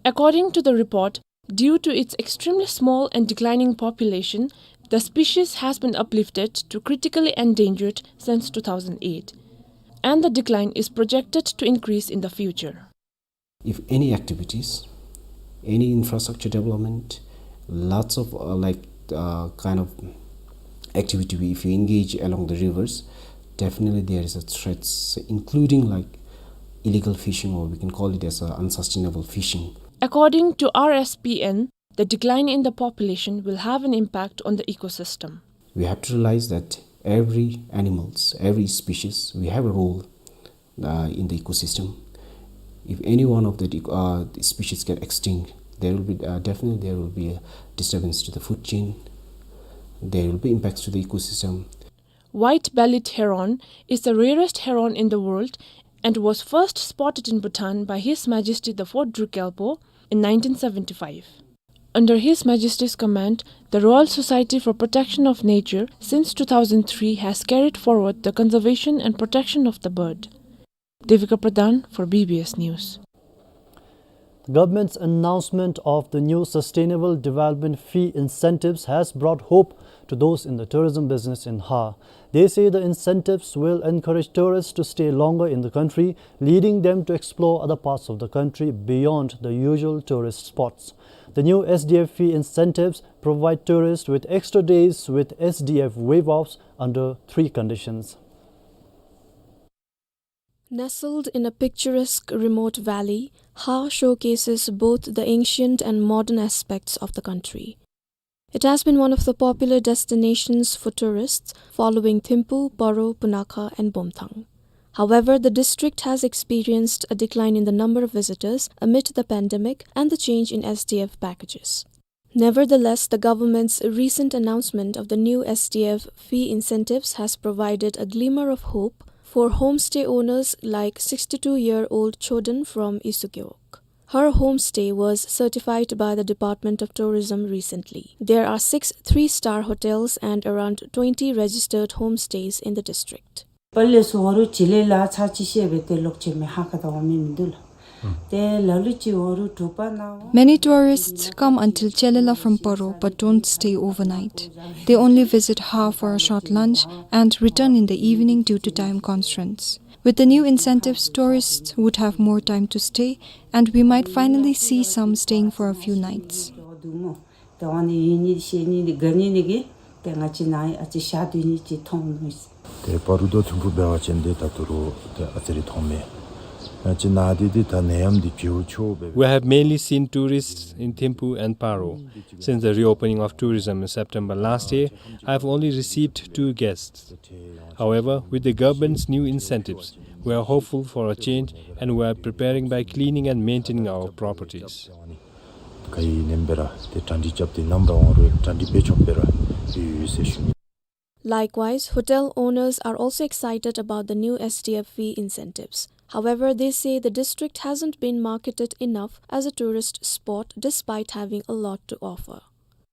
According to the report, due to its extremely small and declining population, the species has been uplifted to critically endangered since two thousand eight, and the decline is projected to increase in the future. If any activities, any infrastructure development, lots of, uh, like, uh, kind of activity, if you engage along the rivers, definitely there is a threats, including, like, illegal fishing, or we can call it as a unsustainable fishing. According to R S P N, the decline in the population will have an impact on the ecosystem. We have to realize that every animals, every species, we have a role, uh, in the ecosystem. If any one of the ec-, uh, the species get extinct, there will be, uh, definitely there will be a disturbance to the food chain. There will be impacts to the ecosystem. White-bellied heron is the rarest heron in the world and was first spotted in Bhutan by His Majesty the Fourth Druk Gyalpo in nineteen seventy-five. Under His Majesty's command, the Royal Society for Protection of Nature since two thousand three has carried forward the conservation and protection of the bird. Devika Pradhan for B B S News. The government's announcement of the new sustainable development fee incentives has brought hope to those in the tourism business in Har. They say the incentives will encourage tourists to stay longer in the country, leading them to explore other parts of the country beyond the usual tourist spots. The new S D F fee incentives provide tourists with extra days with S D F waive-offs under three conditions. Nestled in a picturesque remote valley, Har showcases both the ancient and modern aspects of the country. It has been one of the popular destinations for tourists following Thimphu, Paro, Punakha and Bomthang. However, the district has experienced a decline in the number of visitors amid the pandemic and the change in S D F packages. Nevertheless, the government's recent announcement of the new S D F fee incentives has provided a glimmer of hope for homestay owners like sixty-two-year-old Choden from Isugewok. Her homestay was certified by the Department of Tourism recently. There are six three-star hotels and around twenty registered homestays in the district. པ་ལས་སུ་ཝ་རུ་ཅི་ལེ་ལ་ཚ་ཅི་ཤེས་པའི་ཏེ་ལོག་ཅེ་མེ་ཧ་ཁ་ད་བ་མེ་མི་འདུག་ལ། ཏེ་ལ་ལུ་ཅི་ཝ་རུ་གྲུ་པ་ན་ཝ། Many tourists come until Chelela from Paro but don't stay overnight. They only visit Har for a short lunch and return in the evening due to time constraints. With the new incentives, tourists would have more time to stay, and we might finally see some staying for a few nights. ཏེ་ཨ་ནི་ཨིན་ནི་ཤེས་ནི་ནི་ག་ནི་ནི་གིས་ཏེ་ང་བཅས་ནཱ་ཨ་ཙི་ཞག་སྡོད་ནི་ཅིག་མཐོང་ནུག། ཏེ་བར་དོ་ཐིམ་ཕུག་འབད་བ་ཅིན་ཏེ་ད་ལྟོ་ར་ཏེ་ཨ་ཙི་རེ་མཐོངམ་མས། ང་བཅས་ནཱ་འདི་ཏེ་ད་ནད་ཡམས་འདི་བྱེལཝ་ཆོག་པས། We have mainly seen tourists in Thimphu and Paro. Since the reopening of tourism in September last year, I have only received two guests. However, with the government's new incentives, we are hopeful for a change and we are preparing by cleaning and maintaining our properties. ག་ཡི་ནེམ་སྦེ་ར་ཏེ་གྲ་སྒྲིག་རྐྱབ་སྟེ་ནམ་ར་འོང་རུང་གྲ་སྒྲིག་འབད་ཆོགཔ་སྦེ་ར་ཡོད་ཡོད་ཟེར་ཞུ་ནི། Likewise, hotel owners are also excited about the new S D F fee incentives. However, they say the district hasn't been marketed enough as a tourist spot despite having a lot to offer.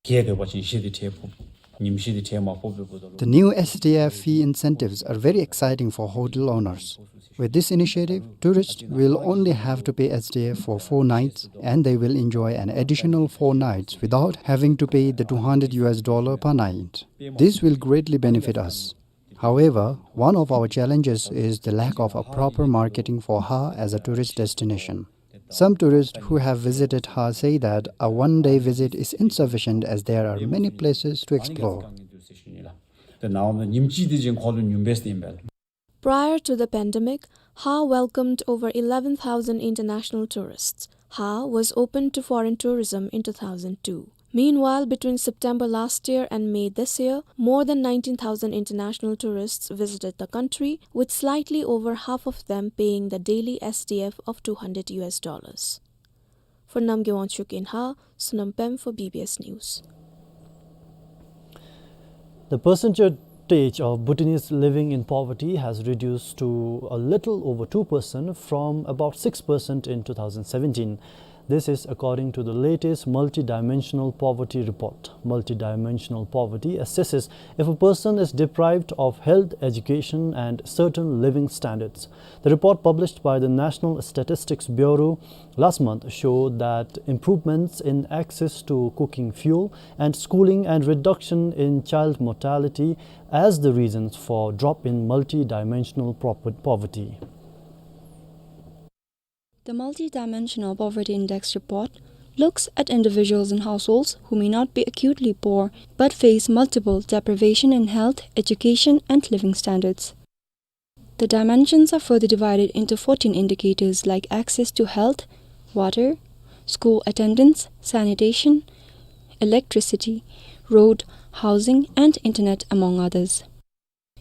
གལ་ཏེ་འབད་བ་ཅིན་ཤི་དེ་ཏེ་ཕོག་ཉིམ་ཤི་དེ་ཏེ་མ་ཕོག་པའི་བར་དུ་The new S D F fee incentives are very exciting for hotel owners. With this initiative, tourists will only have to pay S D F for four nights and they will enjoy an additional four nights without having to pay the two hundred U S dollar per night. This will greatly benefit us. However, one of our challenges is the lack of a proper marketing for Hha as a tourist destination. Some tourists who have visited Hha say that a one-day visit is insufficient as there are many places to explore. Prior to the pandemic, Hha welcomed over eleven thousand international tourists. Hha was opened to foreign tourism in two thousand two. Meanwhile, between September last year and May this year, more than nineteen thousand international tourists visited the country, with slightly over half of them paying the daily S D F of two hundred U S dollars. For Namgay Wangchuk in Hha, Sonam Pem for B B S News. The percentage of Bhutanese living in poverty has reduced to a little over two percent from about six percent in two thousand seventeen. This is according to the latest multidimensional poverty report. Multidimensional poverty assesses if a person is deprived of health, education, and certain living standards. The report published by the National Statistics Bureau last month showed that improvements in access to cooking fuel and schooling and reduction in child mortality as the reasons for drop in multidimensional proper-, poverty. The Multidimensional Poverty Index report looks at individuals and households who may not be acutely poor but face multiple deprivation in health, education, and living standards. The dimensions are further divided into fourteen indicators like access to health, water, school attendance, sanitation, electricity, road, housing, and internet, among others.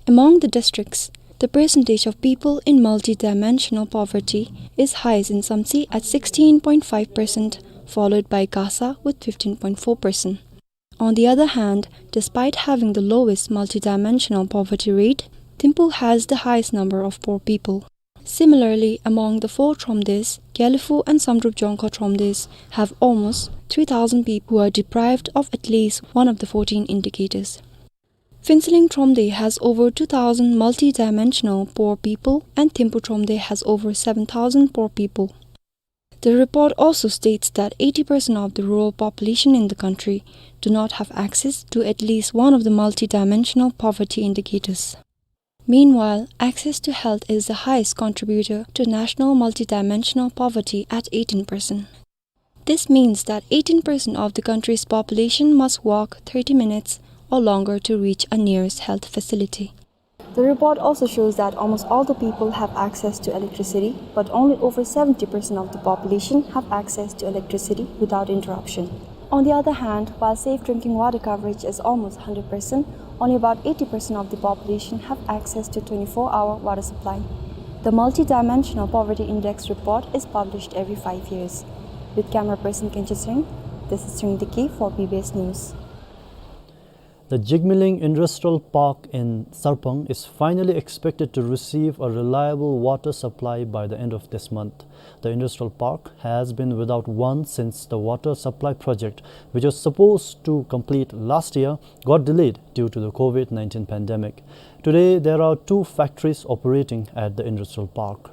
Among the districts, the percentage of people in multidimensional poverty is highest in Samtse at sixteen point five percent, followed by Gasa with fifteen point four percent. On the other hand, despite having the lowest multidimensional poverty rate, Thimphu has the highest number of poor people. Similarly, among the four Thromdes, Gelephu and Samdrup Jongkhar Thromdes have almost three thousand people who are deprived of at least one of the fourteen indicators. Phuentsholing Thromde has over two thousand multidimensional poor people and Thimphu Thromde has over seven thousand poor people. The report also states that eighty percent of the rural population in the country do not have access to at least one of the multidimensional poverty indicators. Meanwhile, access to health is the highest contributor to national multidimensional poverty at eighteen percent. This means that eighteen percent of the country's population must walk thirty minutes or longer to reach a nearest health facility. The report also shows that almost all the people have access to electricity, but only over seventy percent of the population have access to electricity without interruption. On the other hand, while safe drinking water coverage is almost hundred percent, only about eighty percent of the population have access to twenty-four hour water supply. The Multidimensional Poverty Index report is published every five years. With camera person Kenche Sring, this is Sring Diki for B B S News. The Jigmeling Industrial Park in Sarpang is finally expected to receive a reliable water supply by the end of this month. The industrial park has been without one since the water supply project, which was supposed to complete last year, got delayed due to the COVID nineteen pandemic. Today, there are two factories operating at the industrial park.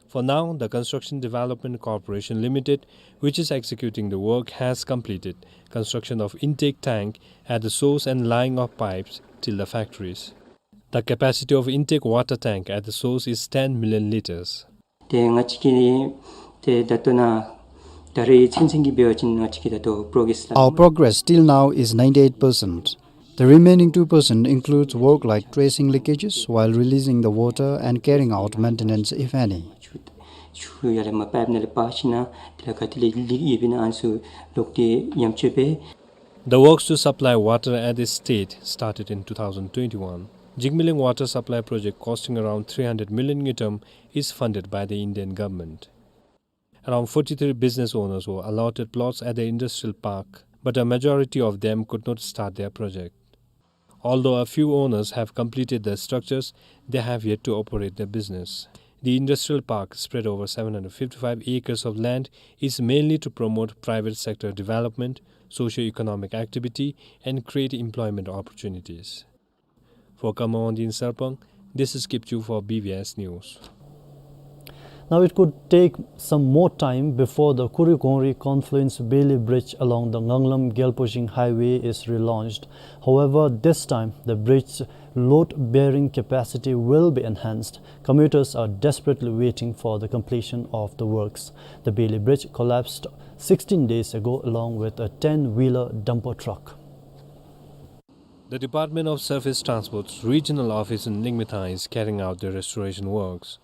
For now, the Construction Development Corporation Limited, which is executing the work, has completed construction of intake tank at the source and laying of pipes till the factories. The capacity of intake water tank at the source is ten million liters. ཏེ་ང་བཅས་ཀྱིས་ཏེ་ད་ལྟོ་ནཱ་ ད་རེས་ཚུན་ཚོད་ཀྱི་འབད་བ་ཅིན་ང་བཅས་ཀྱི་ད་ལྟོ་པོརོ་གེ་རེསི་ལགས། Our progress till now is ninety-eight percent. The remaining two percent includes work like tracing leakages while releasing the water and carrying out maintenance if any. ཆུ་ཆུ་ཡར་ལས་མར་པའིཔ་ནང་ལས་འབག་ཞིནམ་ལས་དེ་ལས་ག་ཏེ་ལས་ལིག་ཡོདཔ་ཨིན་ན་ཨ་ནི་ཚུ་ལོག་སྟེ་ཡམ་ཆོད་འབད། The works to supply water at the state started in two thousand twenty-one. Jigmeling Water Supply Project, costing around three hundred million ngultrum, is funded by the Indian government. Around forty-three business owners were allotted plots at the industrial park, but a majority of them could not start their project. Although a few owners have completed the structures, they have yet to operate their business. The industrial park, spread over seven hundred fifty-five acres of land, is mainly to promote private sector development, socio-economic activity, and create employment opportunities. For Kamawan Din Sarpang, this is Kipchu for B B S News. Now, it could take some more time before the Kurikongri Confluence Bailey Bridge along the Nganglam-Gyalpojing Highway is relaunched. However, this time, the bridge's load-bearing capacity will be enhanced. Commuters are desperately waiting for the completion of the works. The Bailey Bridge collapsed sixteen days ago along with a ten-wheeler dumper truck. The Department of Surface Transport's regional office in Lingmetha is carrying out the restoration works.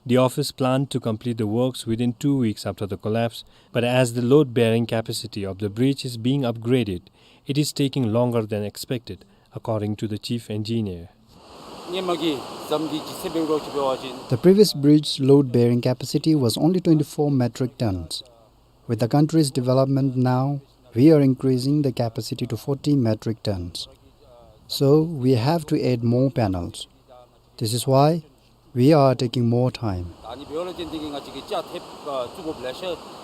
The office planned to complete the works within two weeks after the collapse, but as the load-bearing capacity of the bridge is being upgraded, it is taking longer than expected, according to the chief engineer. The previous bridge's load-bearing capacity was only twenty-four metric tons. With the country's development now, we are increasing the capacity to forty metric tons. So we have to add more panels. This is why we are taking more time.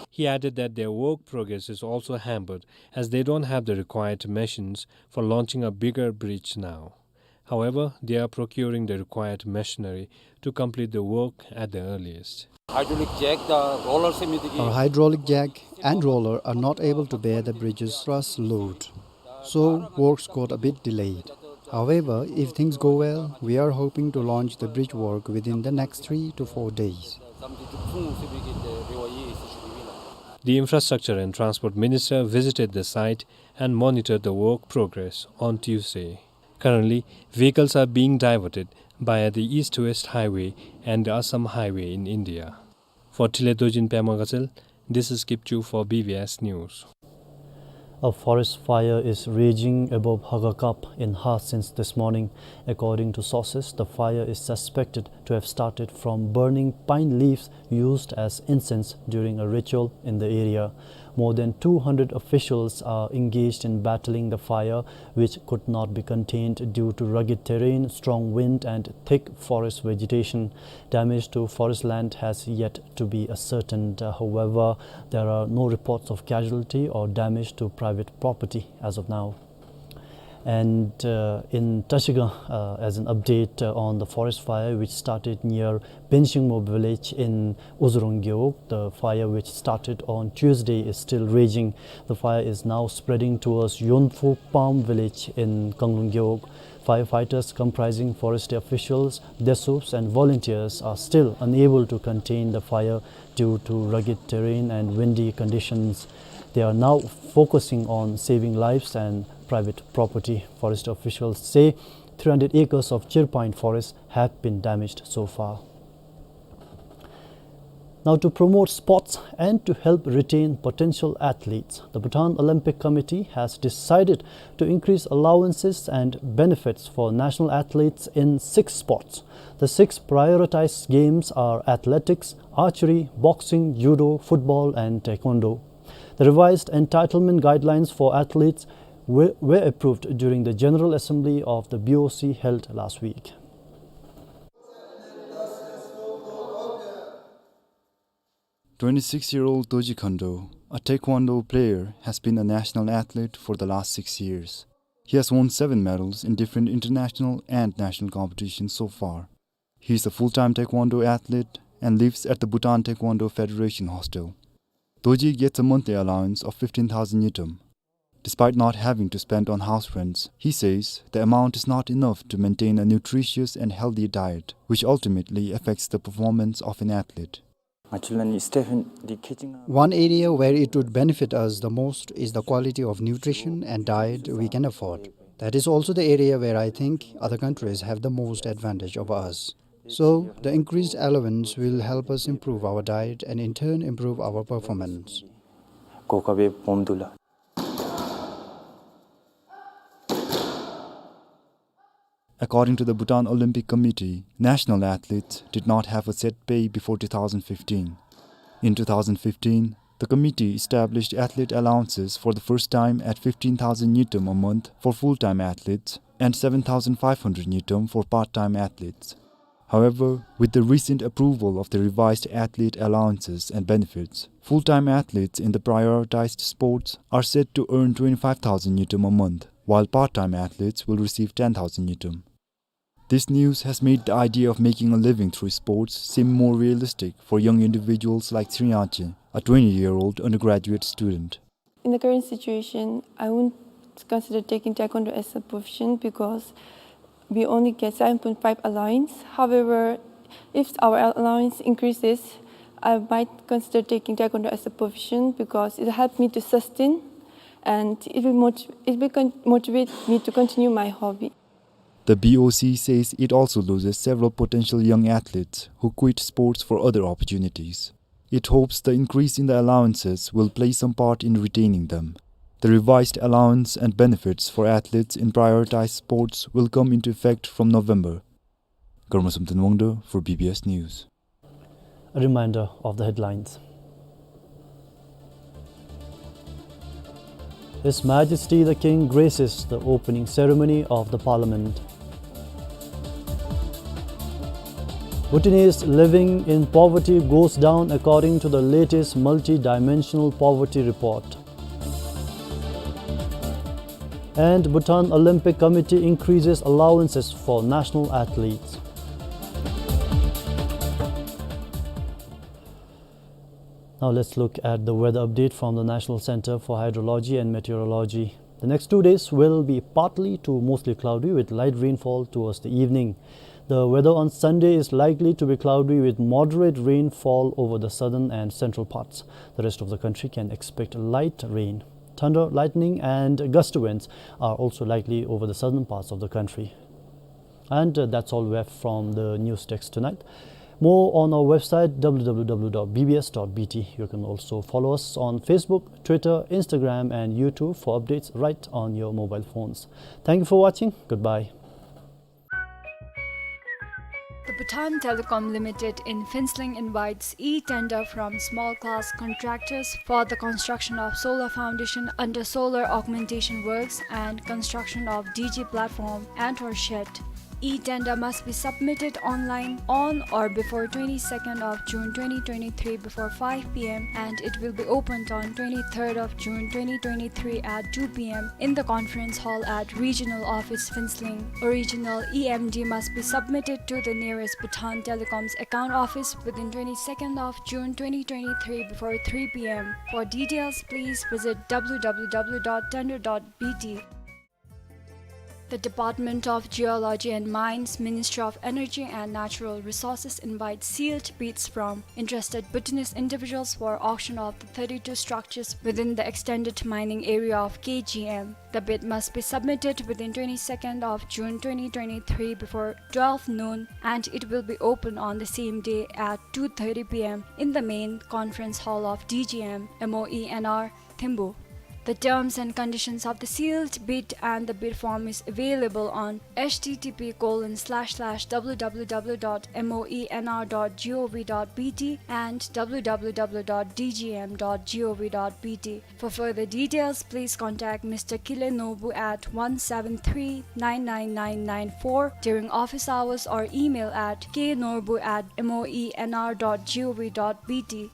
He added that their work progress is also hampered as they don't have the required machines for launching a bigger bridge now. However, they are procuring the required machinery to complete the work at the earliest. Hydraulic jack, the roller, semi digi. Our hydraulic jack and roller are not able to bear the bridge's thrust load, so works got a bit delayed. However, if things go well, we are hoping to launch the bridge work within the next three to four days. The Infrastructure and Transport Minister visited the site and monitored the work progress on Tuesday. Currently, vehicles are being diverted via the East-West Highway and the Assam Highway in India. For Tile Dojin Pema Gazelle, this is Kipchu for B B S News. A forest fire is raging above Hagakap in Hha since this morning. According to sources, the fire is suspected to have started from burning pine leaves used as incense during a ritual in the area. More than two hundred officials are engaged in battling the fire, which could not be contained due to rugged terrain, strong wind, and thick forest vegetation. Damage to forest land has yet to be ascertained. Uh, however, there are no reports of casualty or damage to private property as of now. And, uh, in Trashigang, uh, as an update, uh, on the forest fire which started near Benshingmo village in Uzurong Gewog, the fire which started on Tuesday is still raging. The fire is now spreading towards Yonpho Palm village in Kanglung Gewog. Firefighters comprising forest officials, Desups and volunteers are still unable to contain the fire due to rugged terrain and windy conditions. They are now focusing on saving lives and private property. Forest officials say three hundred acres of Chir Pine forest have been damaged so far. Now, to promote sports and to help retain potential athletes, the Bhutan Olympic Committee has decided to increase allowances and benefits for national athletes in six sports. The six prioritized games are athletics, archery, boxing, judo, football, and taekwondo. The revised entitlement guidelines for athletes were, were approved during the General Assembly of the B O C held last week. Twenty-six-year-old Dorji Khandu, a taekwondo player, has been a national athlete for the last six years. He has won seven medals in different international and national competitions so far. He is a full-time taekwondo athlete and lives at the Bhutan Taekwondo Federation hostel. Dorji gets a monthly allowance of fifteen thousand ngultrum. Despite not having to spend on house rents, he says the amount is not enough to maintain a nutritious and healthy diet, which ultimately affects the performance of an athlete. Actually, Stephen, the catching up. One area where it would benefit us the most is the quality of nutrition and diet we can afford. That is also the area where I think other countries have the most advantage over us. So, the increased allowance will help us improve our diet and in turn improve our performance. Kokabe pomdula. According to the Bhutan Olympic Committee, national athletes did not have a set pay before two thousand fifteen. In two thousand fifteen, the committee established athlete allowances for the first time at fifteen thousand ngultrum a month for full-time athletes and seven thousand five hundred ngultrum for part-time athletes. However, with the recent approval of the revised athlete allowances and benefits, full-time athletes in the prioritized sports are set to earn twenty-five thousand ngultrum a month, while part-time athletes will receive ten thousand ngultrum. This news has made the idea of making a living through sports seem more realistic for young individuals like Tshering Yangchen, a twenty-year-old undergraduate student. In the current situation, I won't consider taking taekwondo as a profession because we only get seven point five allowance. However, if our allowance increases, I might consider taking taekwondo as a profession because it helped me to sustain and it will mot-, it will con-, motivate me to continue my hobby. The B O C says it also loses several potential young athletes who quit sports for other opportunities. It hopes the increase in the allowances will play some part in retaining them. The revised allowance and benefits for athletes in prioritized sports will come into effect from November. Garmasum Tanwangda for B B S News. A reminder of the headlines. His Majesty the King graces the opening ceremony of the Parliament. Bhutanese living in poverty goes down according to the latest multi-dimensional poverty report. And Bhutan Olympic Committee increases allowances for national athletes. Now let's look at the weather update from the National Center for Hydrology and Meteorology. The next two days will be partly to mostly cloudy with light rainfall towards the evening. The weather on Sunday is likely to be cloudy with moderate rainfall over the southern and central parts. The rest of the country can expect light rain. Thunder, lightning, and gust winds are also likely over the southern parts of the country. And, uh, that's all we have from the news desk tonight. More on our website, W W W dot B B S dot B T. You can also follow us on Facebook, Twitter, Instagram, and YouTube for updates right on your mobile phones. Thank you for watching. Goodbye. The Bhutan Telecom Limited in Phuentsholing invites e-tender from small class contractors for the construction of solar foundation under solar augmentation works and construction of D G platform and or shed. E-tender must be submitted online on or before twenty-second of June twenty twenty-three before five P M and it will be opened on twenty-third of June twenty twenty-three at two P M in the conference hall at Regional Office Phuentsholing. Original E M D must be submitted to the nearest Bhutan Telecom's account office within twenty-second of June twenty twenty-three before three P M. For details, please visit W W W dot tender dot B T. The Department of Geology and Mines, Ministry of Energy and Natural Resources invites sealed bids from interested Bhutanese individuals for auction of the thirty-two structures within the extended mining area of K G M. The bid must be submitted within twenty-second of June twenty twenty-three before twelve noon, and it will be open on the same day at two thirty P M in the main conference hall of D G M, M O E N R, Thimphu. The terms and conditions of the sealed bid and the bid form is available on H T T P colon slash slash W W W dot M O E N R dot G O V dot B T and W W W dot D G M dot G O V dot B T. For further details, please contact Mister Kile Norbu at one seven three nine nine nine nine four during office hours or email at K Norbu at M O E N R dot G O V dot B T.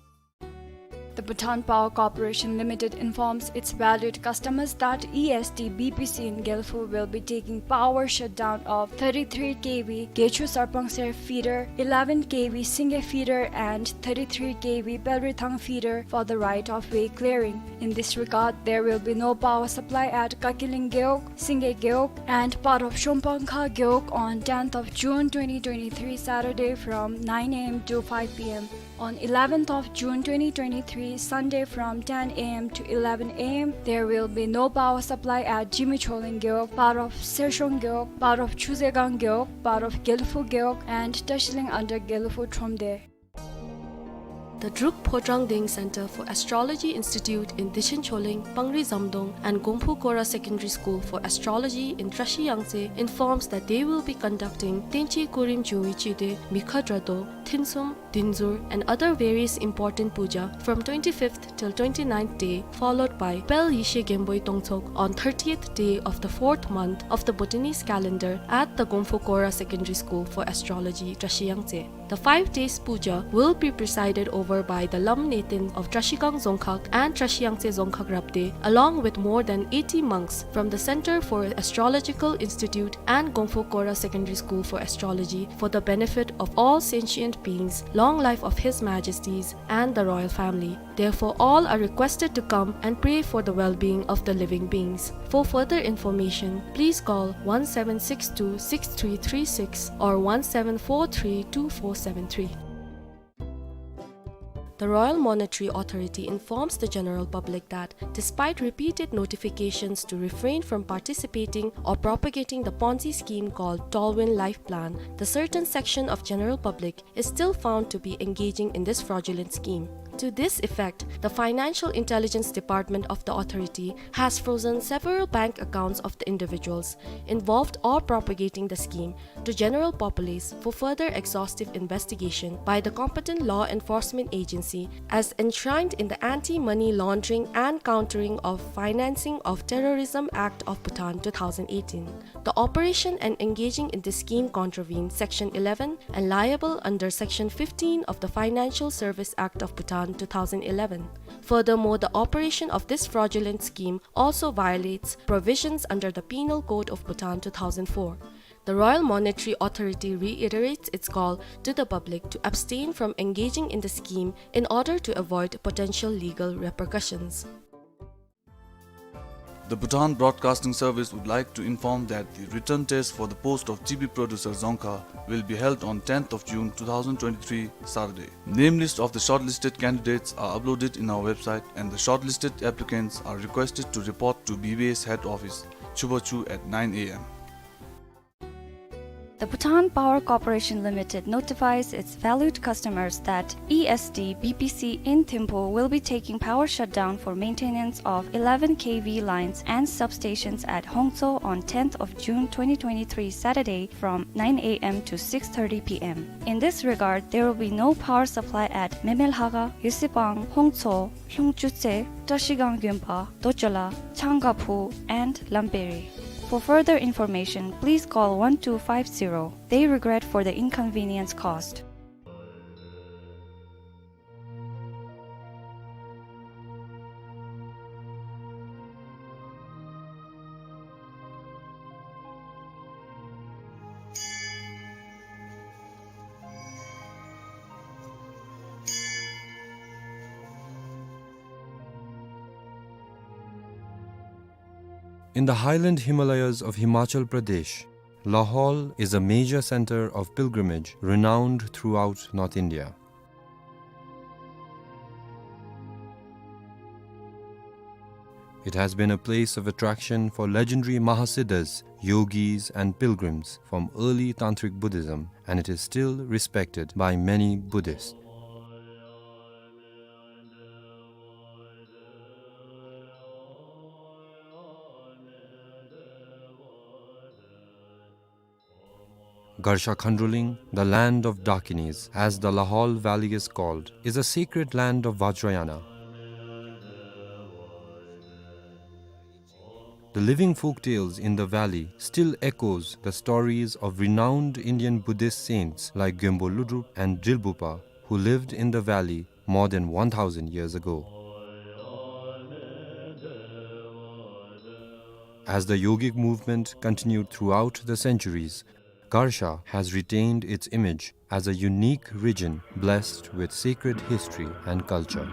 The Bhutan Power Corporation Limited informs its valued customers that E S T B P C in Gelphu will be taking power shutdown of thirty-three K V Gechu Sarpangser feeder, eleven K V Singye feeder, and thirty-three K V Pelrithang feeder for the right-of-way clearing. In this regard, there will be no power supply at Kakiling Gewog, Singye Gewog, and part of Shongpangkha Gewog on tenth of June twenty twenty-three, Saturday, from nine A M to five P M. On eleventh of June twenty twenty-three, Sunday, from ten A M to eleven A M, there will be no power supply at Jimi Choling Gewog, part of Sershong Gewog, part of Chuzegang Gewog, part of Gelephu Gewog, and Tashilung under Gelephu Thromde. The Druk Phodrang Deng Center for Astrology Institute in Dichen Choling, Pangri Zamdong, and Gongphu Kora Secondary School for Astrology in Trashi Yangtse informs that they will be conducting Tenchi Kurim Jungwi Chide, Mikha Drado, Thinsum, Dinzur, and other various important puja from twenty-fifth till twenty-ninth day, followed by Pel Yeshe Genboi Tongtsog on thirtieth day of the fourth month of the Bhutanese calendar at the Gongphu Kora Secondary School for Astrology, Trashi Yangtse. The five days puja will be presided over by the Lam Neten of Trashigang Dzongkhag and Trashi Yangtse Dzongkhag Rabde, along with more than eighty monks from the Center for Astrological Institute and Gongphu Kora Secondary School for Astrology, for the benefit of all sentient beings, long life of His Majesties and the royal family. Therefore, all are requested to come and pray for the well-being of the living beings. For further information, please call one seven six two six three three six or one seven four three two four seven three. The Royal Monetary Authority informs the general public that, despite repeated notifications to refrain from participating or propagating the Ponzi scheme called Tallwin Life Plan, the certain section of general public is still found to be engaging in this fraudulent scheme. To this effect, the Financial Intelligence Department of the authority has frozen several bank accounts of the individuals involved or propagating the scheme to general populace for further exhaustive investigation by the competent law enforcement agency as enshrined in the Anti-Money Laundering and Countering of Financing of Terrorism Act of Bhutan two thousand eighteen. The operation and engaging in this scheme contravene Section eleven and liable under Section fifteen of the Financial Service Act of Bhutan two thousand eleven. Furthermore, the operation of this fraudulent scheme also violates provisions under the Penal Code of Bhutan two thousand four. The Royal Monetary Authority reiterates its call to the public to abstain from engaging in the scheme in order to avoid potential legal repercussions. The Bhutan Broadcasting Service would like to inform that the written test for the post of T V producer Dzongkha will be held on tenth of June two thousand twenty-three, Saturday. Name list of the shortlisted candidates are uploaded in our website, and the shortlisted applicants are requested to report to B B S head office, Chubachu, at nine A M. The Bhutan Power Corporation Limited notifies its valued customers that E S D B P C in Thimphu will be taking power shutdown for maintenance of eleven K V lines and substations at Hongtso on tenth of June twenty twenty-three, Saturday, from nine A M to six thirty P M. In this regard, there will be no power supply at Memelhaka, Yusipang, Hongtso, Lhungchutse, Trashigang Gyunpa, Dochola, Changaphu, and Lamperi. For further information, please call one two five zero. They regret for the inconvenience caused. In the highland Himalayas of Himachal Pradesh, Lahaul is a major center of pilgrimage renowned throughout North India. It has been a place of attraction for legendary Mahasiddhas, yogis, and pilgrims from early Tantric Buddhism, and it is still respected by many Buddhists. Garsha Khandruling, the land of Dakinis, as the Lahaul Valley is called, is a sacred land of Vajrayana. The living folk tales in the valley still echoes the stories of renowned Indian Buddhist saints like Gyompo Lodrop and Drilbugpa, who lived in the valley more than one thousand years ago. As the yogic movement continued throughout the centuries, Garsha has retained its image as a unique region blessed with sacred history and culture.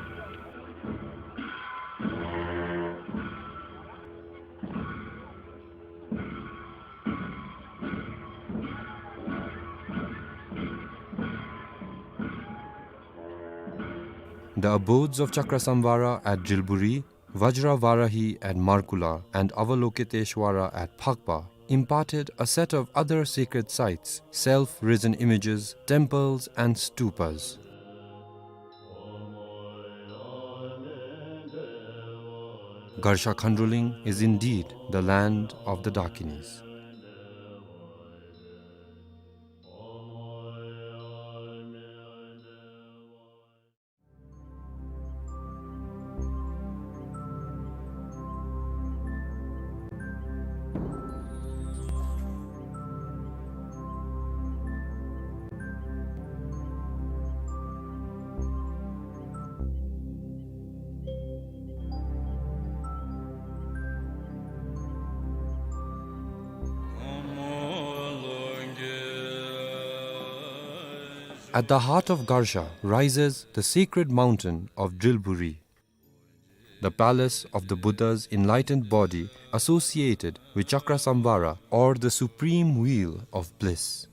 The abodes of Chakrasamvara at Drilburi, Vajravarahi at Markula, and Avalokiteshvara at Phakpa imparted a set of other sacred sites, self-risen images, temples, and stupas. Garsha Khandroling is indeed the land of the Dakinis. At the heart of Garsha rises the sacred mountain of Drilburi, the palace of the Buddha's enlightened body associated with Chakrasamvara, or the supreme wheel of bliss.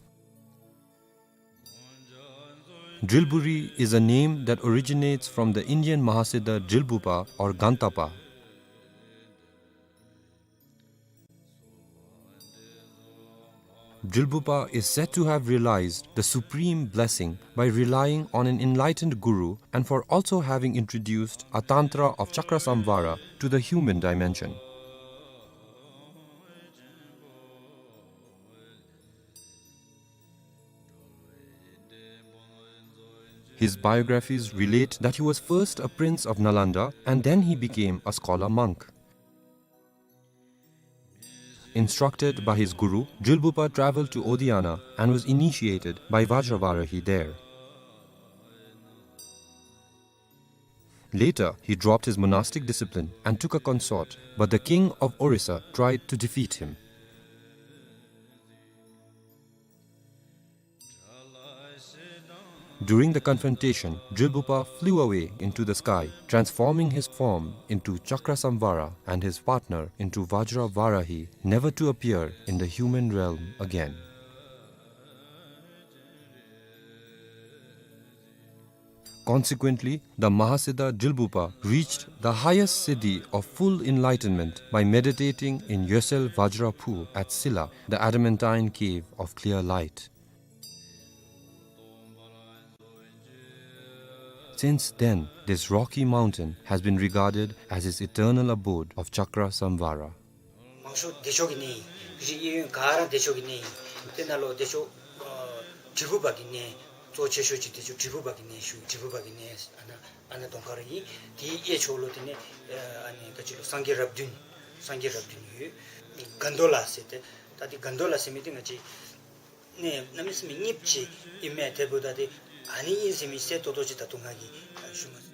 Drilburi is a name that originates from the Indian Mahasiddha Drilbupa or Gantapa. Drilbupa is said to have realized the supreme blessing by relying on an enlightened guru and for also having introduced a tantra of Chakrasamvara to the human dimension. His biographies relate that he was first a prince of Nalanda and then he became a scholar monk. Instructed by his guru, Drilbupa traveled to Odiyana and was initiated by Vajravarahi there. Later, he dropped his monastic discipline and took a consort, but the king of Orissa tried to defeat him. During the confrontation, Drilbupa flew away into the sky, transforming his form into Chakrasamvara and his partner into Vajravarahi, never to appear in the human realm again. Consequently, the Mahasiddha Drilbupa reached the highest siddhi of full enlightenment by meditating in Yosel Vajra Phu at Silla, the adamantine cave of clear light. Since then, this rocky mountain has been regarded as his eternal abode of Chakrasamvara. མང་ཤོས་བདེ་མཆོག་གི་གནས་ཨིན། གཞི་གཡས་གཡོན་ག་ར་བདེ་མཆོག་གི་གནས་ཨིན། དེ་ནང་ལུ་བདེ་མཆོག་ཨ་དྲིལ་བུ་པ་གི་གནས་གཙོ་ཆེ་ཤོས་ཅིག་བདེ་མཆོག་དྲིལ་བུ་པ་གི་གནས་ཞུ། དྲིལ་བུ་པ་གི་གནས་ཨ་ནཱ་ཨ་ནཱ་གདོང་ཁར་ཨིན། དེའི་གཡས་ཕྱོགས་ལུ་དེ་ནས་ཨ་ནི་ག་ཅི་ལོ་སངས་རྒྱས་རབས་བདུན། སངས་རྒྱས་རབས་བདུན་ཡོད། གན་དོ་ལ་ཟེར་ཏེ། ད་དེ་གན་དོ་ལ་ཟེར་མི་དེ་ང་བཅས་ནས་གནམ་མེད་ས་མེད་རྙིངམ་ཅིག་ཨིན་མས། དེ་འབདཝ་ད་དེ་ཨ་ནི་ཨིན་ཟེར་མི་གསལ་ཏོག་ཏོ་ཅིག་ད་ལྟོ་ང་གིས་ཞུ་མ་ཚུགས།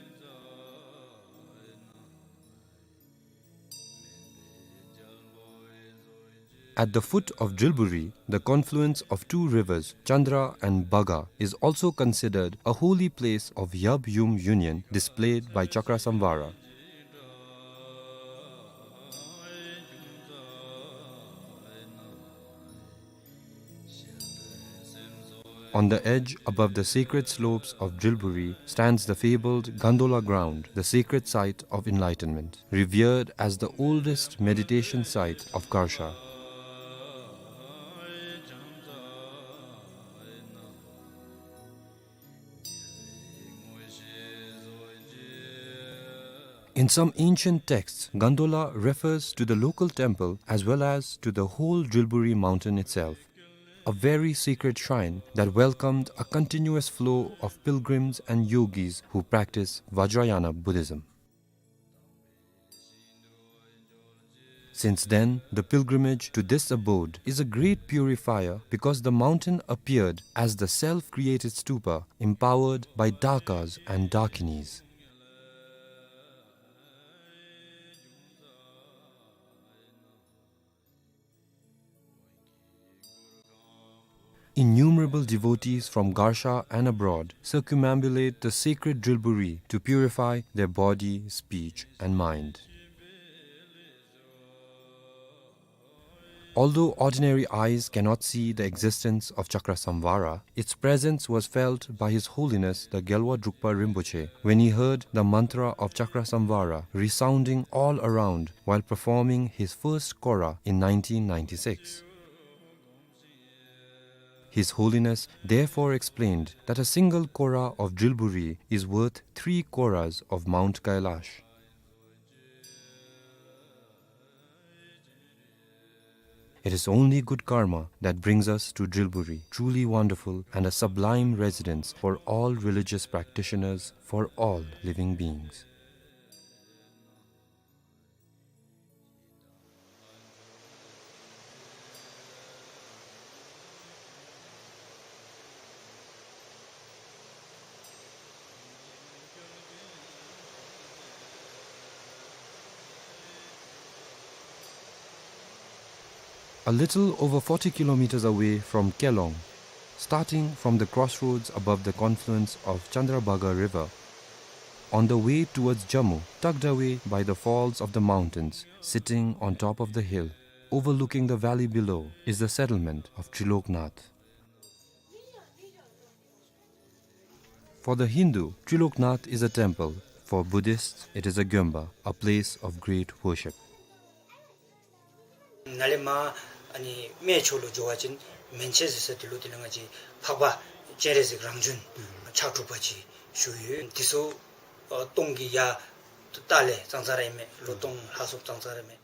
At the foot of Drilburi, the confluence of two rivers, Chandra and Baga, is also considered a holy place of Yab Yum union displayed by Chakrasamvara. On the edge, above the sacred slopes of Drilburi, stands the fabled Gandola ground, the sacred site of enlightenment, revered as the oldest meditation site of Garsha. In some ancient texts, Gandola refers to the local temple as well as to the whole Drilburi mountain itself, a very sacred shrine that welcomed a continuous flow of pilgrims and yogis who practice Vajrayana Buddhism. Since then, the pilgrimage to this abode is a great purifier because the mountain appeared as the self-created stupa empowered by Dakas and Dakinis. Innumerable devotees from Garsha and abroad circumambulate the sacred Drilburi to purify their body, speech, and mind. Although ordinary eyes cannot see the existence of Chakrasamvara, its presence was felt by His Holiness the Gyalwa Drukpa Rinpoche when he heard the mantra of Chakrasamvara resounding all around while performing his first kora in nineteen ninety-six. His Holiness therefore explained that a single kora of Drilburi is worth three koras of Mount Kailash. It is only good karma that brings us to Drilburi, truly wonderful and a sublime residence for all religious practitioners, for all living beings. A little over forty kilometers away from Kelong, starting from the crossroads above the confluence of Chandrabhaga River, on the way towards Jammu, tucked away by the falls of the mountains, sitting on top of the hill, overlooking the valley below, is the settlement of Triloknath. For the Hindu, Triloknath is a temple. For Buddhists, it is a gyomba, a place of great worship. ནཱ་ལས་མར་ཨ་ནི་སྨད་ཕྱོགས་ལུ་འགྱོ་བ་ཅིན་མན་ཆད་ཟེར་ས་དེ་ལུ་དེ་ལས་ང་བཅས་འཕགས་པ་སྤྱན་རས་གཟིགས་རང་བྱོན་ཕྱག་དྲུག་པ་ཅིག་བཞུགས་ཡོད། དེ་ཚུ་ཨ་སྟོང་གི་ཡར་ལྟག་ལས་ཙང་ཙང་ར་ཨིན་མས། ལོ་སྟོང་ལྷག་སོངམ་ཙང་ཙང་ར་ཨིན་མས།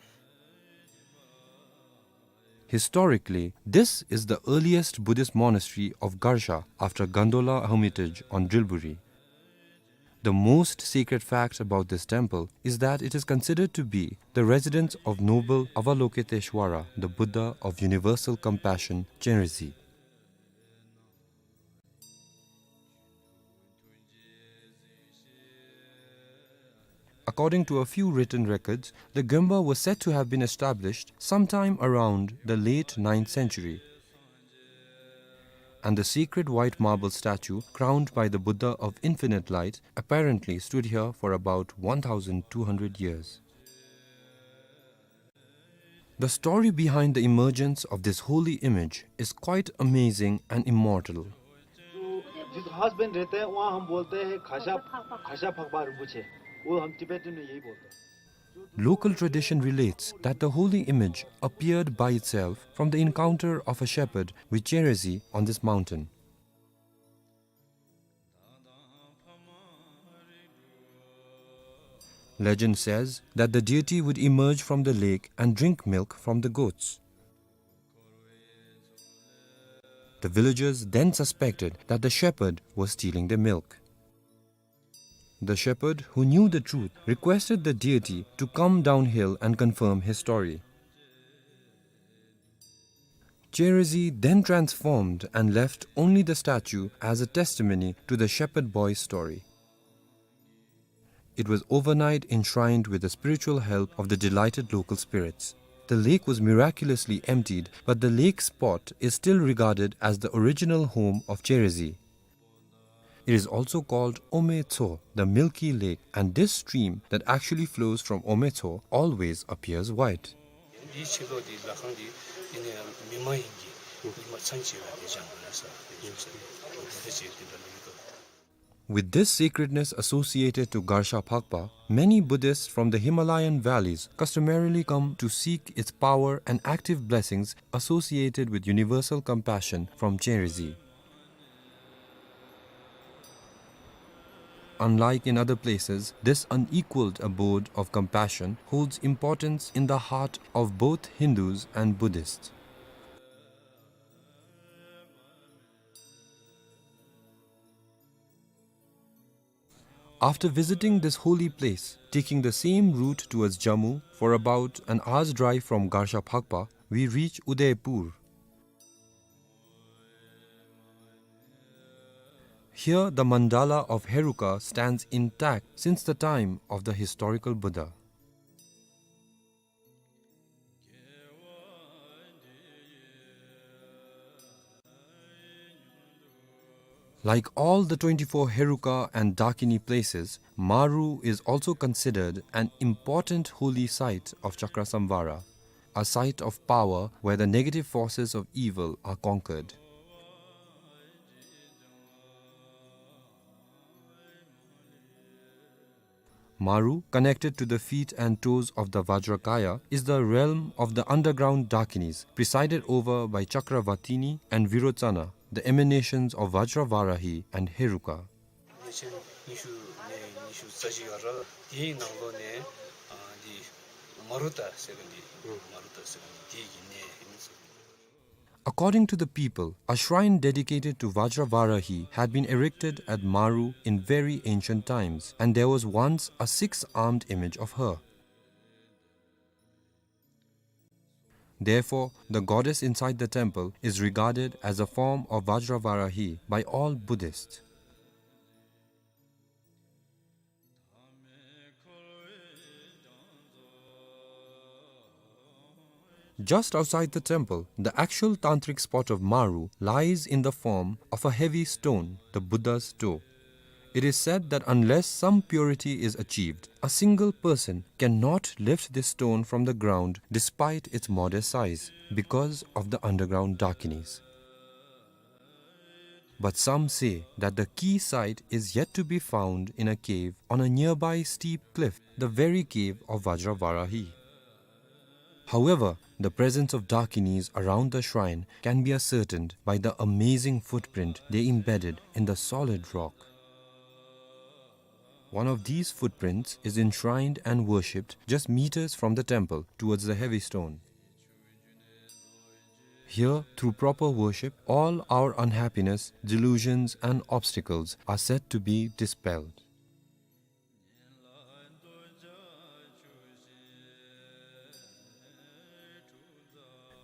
Historically, this is the earliest Buddhist monastery of Garsha after Gandola Hermitage on Drilburi. The most sacred fact about this temple is that it is considered to be the residence of noble Avalokiteshvara, the Buddha of universal compassion, Chenrezig. According to a few written records, the gyomba was said to have been established sometime around the late ninth century. And the sacred white marble statue crowned by the Buddha of Infinite Light apparently stood here for about one thousand two hundred years. The story behind the emergence of this holy image is quite amazing and immortal. जो, जिस house bend रहते हैं, वहाँ हम बोलते हैं खासा, खासा फकबा रिंपोछे। वो हम टिबेटन में यही बोलते हैं। Local tradition relates that the holy image appeared by itself from the encounter of a shepherd with Chenrezig on this mountain. Legend says that the deity would emerge from the lake and drink milk from the goats. The villagers then suspected that the shepherd was stealing their milk. The shepherd, who knew the truth, requested the deity to come downhill and confirm his story. Chenrezig then transformed and left only the statue as a testimony to the shepherd boy's story. It was overnight enshrined with the spiritual help of the delighted local spirits. The lake was miraculously emptied, but the lake spot is still regarded as the original home of Chenrezig. It is also called Ome Tso, the milky lake, and this stream that actually flows from Ome Tso always appears white. འདིའི་ཕྱི་ལོགས་འདི་ལྷ་ཁང་འདི་ཨ་ནི་མི་མ་ཡིན་གྱི་མི་མ་ཚང་ཆེ་བ་འདི་བྱང་བ་ན་ས་འདི་བྱུང་ས་འདི་འདི་ཆེ་འདི་འདྲ་མི་འདུག། With this sacredness associated to Garsha Phakpa, many Buddhists from the Himalayan valleys customarily come to seek its power and active blessings associated with universal compassion from Chenrezig. Unlike in other places, this unequaled abode of compassion holds importance in the heart of both Hindus and Buddhists. After visiting this holy place, taking the same route towards Jammu for about an hour's drive from Garsha Phakpa, we reach Udaipur. Here, the mandala of Heruka stands intact since the time of the historical Buddha. Like all the twenty-four Heruka and Dakini places, Maru is also considered an important holy site of Chakrasamvara, a site of power where the negative forces of evil are conquered. Maru, connected to the feet and toes of the Vajrakaya, is the realm of the underground Dakinis, presided over by Chakravatini and Virochana, the emanations of Vajravarahi and Heruka. གནས་ཆེན་ཉི་ཤུ་ནས་ཉི་ཤུ་རྩ་བཞི་ཡོད་ར། དེའི་ནང་ལོགས་ནས་ཨ་འདི་མ་རུ་ཏ་ཟེར་མཁན་འདི། ཨུམ། མ་རུ་ཏ་ཟེར་མཁན་འདི་དེའི་གི་གནས་ཨིན་ཟེར། According to the people, a shrine dedicated to Vajravarahi had been erected at Maru in very ancient times, and there was once a six-armed image of her. Therefore, the goddess inside the temple is regarded as a form of Vajravarahi by all Buddhists. Just outside the temple, the actual tantric spot of Maru lies in the form of a heavy stone, the Buddha's toe. It is said that unless some purity is achieved, a single person cannot lift this stone from the ground despite its modest size, because of the underground Dakinis. But some say that the key site is yet to be found in a cave on a nearby steep cliff, the very cave of Vajravarahi. However, the presence of Dakinis around the shrine can be ascertained by the amazing footprint they embedded in the solid rock. One of these footprints is enshrined and worshipped just meters from the temple towards the heavy stone. Here, through proper worship, all our unhappiness, delusions, and obstacles are said to be dispelled.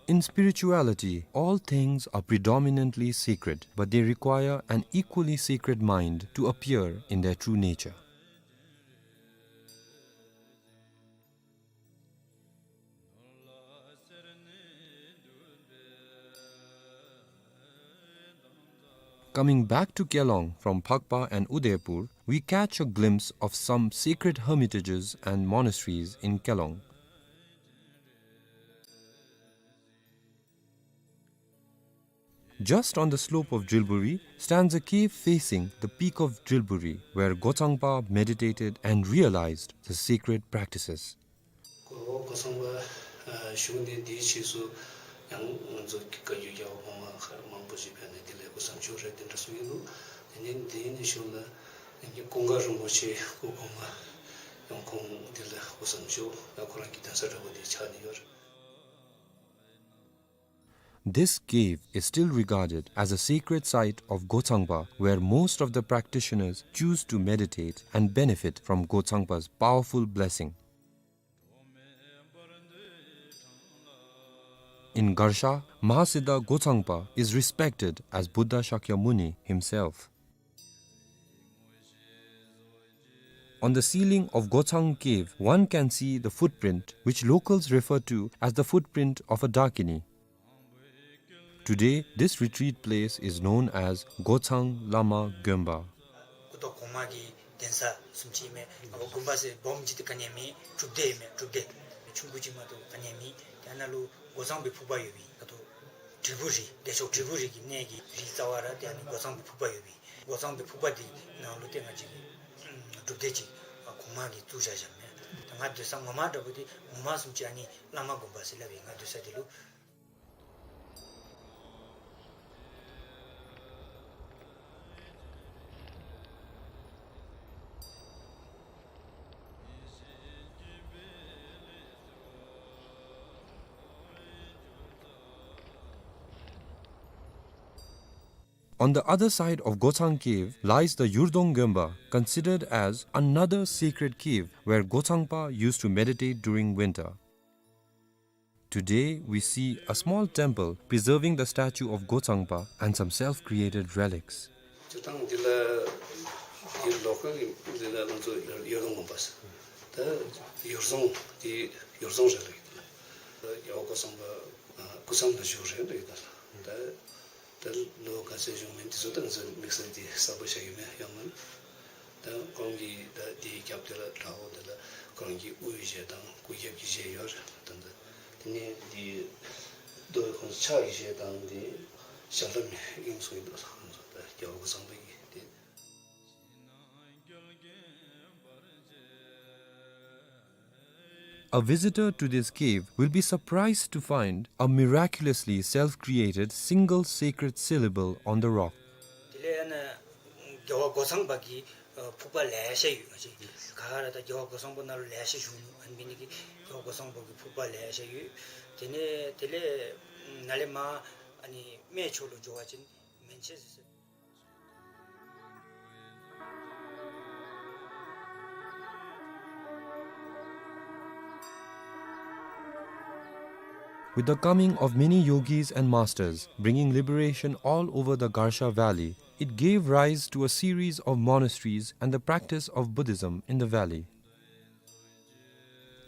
In spirituality, all things are predominantly sacred, but they require an equally sacred mind to appear in their true nature. Coming back to Kelong from Phakpa and Udaipur, we catch a glimpse of some sacred hermitages and monasteries in Kelong. Just on the slope of Drilburi stands a cave facing the peak of Drilburi, where Gochangpa meditated and realized the sacred practices. གོ་གོ་སམ་པ་ཨ་བཞུགས་གནས་འདིའི་ཕྱིས་སུ་ཡང་ང་ཚོ་བཀའ་བརྒྱུད་རྒྱལ་བ་གོང་མ་མཁར་མང་པོ་ཞིག་ཕེབས་ནས་དེ་ལས་སྐུ་མཚམས་བཞུགས་རེད་དེ་འདྲ་གསུངས་ཡོད་འདུག་དེ་ནས་དེ་ནས་བཞུགས་ལ་ཀུན་དགའ་རིན་པོ་ཆེ་སྐུ་གོང་མ་ཡང་ཁོང་དེ་ལ་སྐུ་མཚམས་བཞུགས་ལ་ཁོ་རང་གི་གདན་ས་འདྲ་བོ་དེ་ཆགས་ནས་ཡོད་རེད། This cave is still regarded as a sacred site of Gochangpa, where most of the practitioners choose to meditate and benefit from Gochangpa's powerful blessing. In Garsha, Mahasiddha Gochangpa is respected as Buddha Shakyamuni himself. On the ceiling of Gochang Cave, one can see the footprint which locals refer to as the footprint of a Dakini. Today, this retreat place is known as Gochang Lama Gonpa. སྐུ་ཐོག་གོང་མ་གི་གདན་ས་བཟུམ་ཅིག་མས། ཨོ་དགོན་པ་ཟེར་སྦོམ་ཅིག་དེ་ག་ནི་ཡང་མེད། སྒྲུབ་སྡེ་མས། སྒྲུབ་སྡེ་ཆུང་ཀུ་ཅིག་མ་གཏོགས་ག་ནི་ཡང་མེད། དེ་ནང་ལུ་སྒོ་ཚང་པའི་ཕུག་པ་ཡོད་པའི་ད་ལྟོ་དྲིལ་བུ་རི་བདེ་མཆོག་དྲིལ་བུ་རི་གི་གནས་ཀྱི་རི་རྩ་བ་ར་དེ་ཨ་ནི་སྒོ་ཚང་པའི་ཕུག་པ་ཡོད་པའི་སྒོ་ཚང་པའི་ཕུག་པ་དེ་ནང་ལུ་ཏེ་ང་བཅས་ཀྱི་སྒྲུབ་སྡེ་ཅིག་གོང་མ་གིས་བཙུགས་བཞག་བཞགཔ་མས། ད་ང་སྡོད་ས་ངོ་མ་འདྲ་པོ་དེ་ངོ་མ་བཟུམ་ཅིག་ཨ་ནི་བླ་མ་དགོན་པ་ཟེར་སླབ་ཨིན། ང་སྡོད་ས་དེ་ལུ། On the other side of Gochang Cave lies the Yurdong Gonpa, considered as another sacred cave where Gochangpa used to meditate during winter. Today, we see a small temple preserving the statue of Gochangpa and some self-created relics. སྤྱིར་བཏང་འདི་ལ་འདི་ལོ་ཀལ་འདི་ལ་ང་ཚོ་ཡོར་དོང་དགོན་པ་ཟེར། ད་ཡོར་རྫོང་འདི་ཡོར་རྫོང་རེད་ལབ་ཀྱི་འདུག་རྒྱལ་བ་སྐུ་བསམ་པ་སྐུ་མཚམས་ལ་བཞུགས་རེད་ལབ་ཀྱི་འདུག་ད་ད་ལོ་ག་ཚོད་བཞུགས་མིན་འདི་ཚོ་ད་ང་ཚོ་དམིགས་བསལ་འདི་གསལ་པོ་ཆགས་ཡོད་མེད་ཡང་མིན། ད་ཁོང་གི་ད་འདིའི་རྒྱབ་དེ་ལ་བྲག་འོག་དེ་ལ་ཁོང་གི་དབུའི་གཞས་དང་སྐུ་རྒྱབ་ཀྱི་གཞས་ཡོད་རེད། ད་ད་ ནི་འདི་རྡོ་ཁོང་ཕྱག་གི་ཞལ་དང་འདི་ཞབས་ལྷམ་ཡང་གསུངས་ཡོད་འདུག་ཟེར་ཁོང་ཚོ་ད་རྒྱལ་བ་གོ་ཚང་པའི་གི་འདི། A visitor to this cave will be surprised to find a miraculously self-created single sacred syllable on the rock. དེ་ལས་ཨ་ནི་རྒྱལ་བ་གོ་ཚང་པ་གི་ཨ་ཕུག་པ་ལེ་ཤ་ཡོད། ང་བཅས་ག་ར་ད་རྒྱལ་བ་གོ་ཚང་པ་ནང་ལུ་ལེ་ཤ་བཞུགས་ནུག། ཨ་ནི་འབད་ནི་གིས་རྒྱལ་བ་གོ་ཚང་པ་གི་ཕུག་པ་ལེ་ཤ་ཡོད། དེ་ནས་དེ་ལས་ནཱ་ལས་མར་ཨ་ནི་སྨད་ཕྱོགས་ལུ་འགྱོ་བ་ཅིན་མན་ཆད་ཟེར། With the coming of many yogis and masters, bringing liberation all over the Garsha Valley, it gave rise to a series of monasteries and the practice of Buddhism in the valley.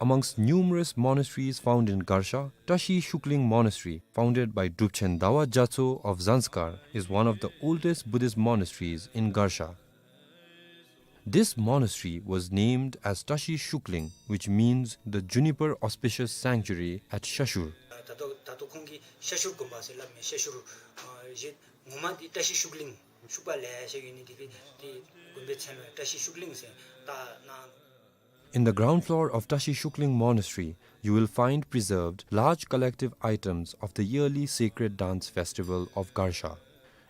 Amongst numerous monasteries found in Garsha, Tashi Shukling Monastery, founded by Drupchen Dawa Gyatso of Zanskar, is one of the oldest Buddhist monasteries in Garsha. This monastery was named as Tashi Shukling, which means the juniper auspicious sanctuary at Shashur. ད་ལྟོ་ད་ལྟོ་ཁོང་གིས་ཤ་ཤུར་དགོན་པ་ཟེར་སླབ་མས། ཤ་ཤུར་ཨ་གཞི་ངོ་མ་འདི་བཀྲ་ཤིས་ཤུགས་གླིང་། ཤུག་པ་ལེ་ཤ་ཡོད་ནི་འདི་གིས་འདི་དགོན་པའི་མཚན་ལུ་བཀྲ་ཤིས་ཤུགས་གླིང་ཟེར་བཏགས་གནང་། In the ground floor of Tashi Shukling Monastery, you will find preserved large collective items of the yearly sacred dance festival of Garsha.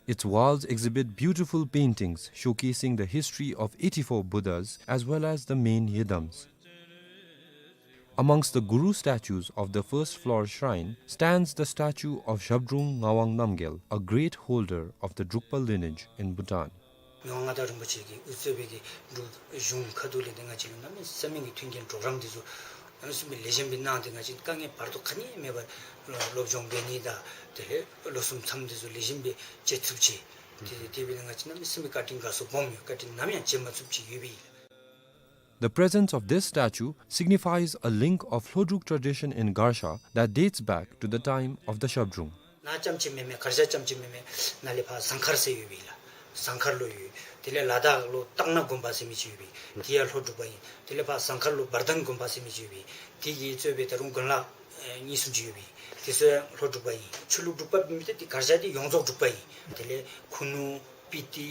Its walls exhibit beautiful paintings showcasing the history of eighty-four Buddhas as well as the main yidams. Amongst the Guru statues of the first floor shrine stands the statue of Zhabdrung Ngawang Namgyal, a great holder of the Drukpa lineage in Bhutan. མི་དབང་མངའ་བདག་རིན་པོ་ཆེ་གིས་དབུ་གཙོས་པའི་གི་འབྲུག་གཞུང་ཁ་ཐུག་ལས་ཏེ་ང་བཅས་ལུ་གནམ་མེད་ས་མེད་ཀྱི་མཐུན་རྐྱེན་གྲོགས་རམ་འདི་ཚུ་གནམ་མེད་ས་མེད་ལེགས་ཤོམ་སྦེ་གནང་སྟེ་ང་བཅས་དཀའ་ངལ་བར་དོ་ག་ནི་མེད་པར་སློབ་སྦྱོང་འབད་ནི་དང་དེ་ལས་ལོ་གསུམ་མཚམས་འདི་ཚུ་ལེགས་ཤོམ་སྦེ་བཅད་ཚུགས་ཅི། དེ་དེ་འབད་ནི་ང་བཅས་གནམ་མེད་ས་མེད་བཀའ་དྲིན་དགའ་ཚོར་སྦོམ་ཡོད། བཀའ་དྲིན་ནམ་ཡང་བརྗེད་མ་ཚུགསཔ་ཅིག་ཡོད་པས། The presence of this statue signifies a link of Lhodruk tradition in Garsha that dates back to the time of the Zhabdrung. ནཱ་རྐྱངམ་ཅིག་མེན་མས། གར་ཞ་རྐྱངམ་ཅིག་མེན་མས། ནཱ་ལས་ཕར་ཟངས་དཀར་ཟེར་ཡོད་པས་ལགས། ཟངས་དཀར་ལུ་ཡོད། དེ་ལས་ལ་དྭགས་ལུ་སྟག་སྣ་དགོན་པ་ཟེར་མི་ཅིག་ཡོད་པས། དེ་ཡང་ལྷོ་འབྲུག་པ་ཨིན། དེ་ལས་ཕར་ཟངས་དཀར་ལུ་བར་ལྡན་དགོན་པ་ཟེར་མི་ཅིག་ཡོད་པས། དེ་གིས་གཙོས་པའི་ད་རུང་དགོན་ལག་ཨེ་གཉིས་གསུམ་ཅིག་ཡོད་པས། དེ་ཚུ་ཡང་ལྷོ་འབྲུག་པ་ཨིན། ཆོས་ལུགས་འབྲུག་པ་མེན་ཏེ་དེ་གར་ཞ་འདི་ཡོངས་རྫོགས་འབྲུག་པ་ཨིན། དེ་ལས་ཁུ་ནུ་སྤི་ཏི་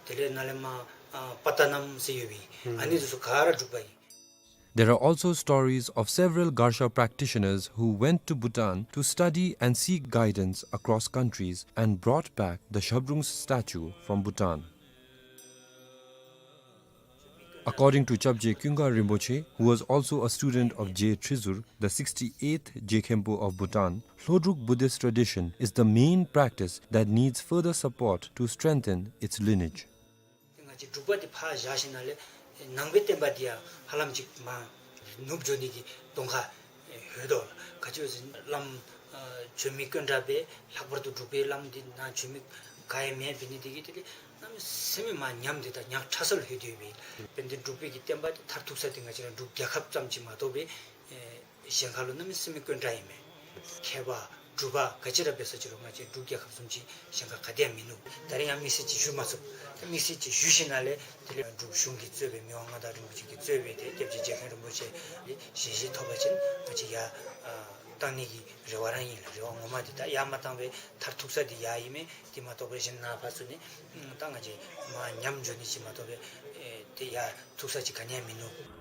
དེ་ལས་ནཱ་ལས་མར་ཨ་པ་ཏ་ནམ་ཟེར་ཡོད་པས། ཨ་ནི་དེ་ཚུ་ག་ར་འབྲུག་པ་ཨིན། There are also stories of several Garsha practitioners who went to Bhutan to study and seek guidance across countries and brought back the Zhabdrung's statue from Bhutan. According to Chapje Kyunga Rinpoche, who was also a student of Je Trizur, the sixty-eighth Je Khenpo of Bhutan, Lhodruk Buddhist tradition is the main practice that needs further support to strengthen its lineage. ང་བཅས་འབྲུག་པ་འདི་ཕར་བཞག་ཞིནམ་ལས་ནང་པའི་བསྟན་པ་འདི་ཡང་ཧ་ལམ་ཅིག་མར་ནུབ་འགྱོ་ནི་གི་གདོང་ཁར་ཡོད་དོ་ལགས། ག་ཅི་ཟེར་བླམ་ཨ་བྱོན་མི་དཀོན་དྲགས་སྦེ་ལྷག་པར་དུ་འབྲུག་པའི་བླམ་འདི་ནཱ་བྱོན་མི་ག་ཡང་མེདཔ་འབད་ནི་དེ་གིས་དེ་ལས་གནམ་མེད་ས་མེད་མར་ཉམས་ཏེ་ད་ཉག་ཕྲ་ས་ལུ་ལྷོད་དེ་ཡོད་པས། དཔེར་ན་འབྲུག་པའི་གི་བསྟན་པ་འདི་མཐར་ཐུག་ས་འདི་ང་བཅས་ར་འབྲུག་རྒྱལ་ཁབ་ཙམ་ཅིག་མ་གཏོགས་པའི་ཨེ་གཞན་ཁ་ལུ་གནམ་མེད་ས་མེད་དཀོན་དྲགས་ཨིན་མས། མཁས་པ་གྲུབ་པ་ག་ཅི་ར་འབད་ས་ཅི་རུང་ང་བཅས་འབྲུག་རྒྱལ་ཁབ་བཟུམ་ཅིག་གཞན་ཁ་ག་ཏེ་ཡང་མིན་ནུག། ད་རིས་ཡང་དམིགས་བསལ་ཅིག་ཞུ་མ་ཚུགས། དམིགས་བསལ་ཅིག་ཞུ་ཞིནམ་ལས་དེ་ལས་འབྲུག་གཞུང་གིས་གཙོས་པའི་མི་དབང་མངའ་བདག་རིན་པོ་ཆེ་གིས་གཙོས་པའི་དེ་སྐྱབས་རྗེ་རྗེ་མཁན་རིན་པོ་ཆེ་ལས་ཞལ་བཞེས་ཐོབ་པ་ཅིན་ང་བཅས་ཡར་ཨ་བཏང་ནི་གི་རེ་བ་ར་ཨིན་ལགས། རེ་བ་ངོ་མ་འདི་ད་ཡར་མ་བཏང་བའི་མཐར་ཐུག་ས་འདི་ཡར་ཨིན་མས། དེ་མ་གཏོགས་པའི་གཞན་ནཱ་ཕར་ཚུར་ནི་ད་ང་བཅས་མར་ཉམས་འགྱོ་ནི་ཅིག་མ་གཏོགས་པའི་ཨེ་དེ་ཡར་ཐུག་ས་ཅིག་ག་ནི་ཡང་མིན་ནུག།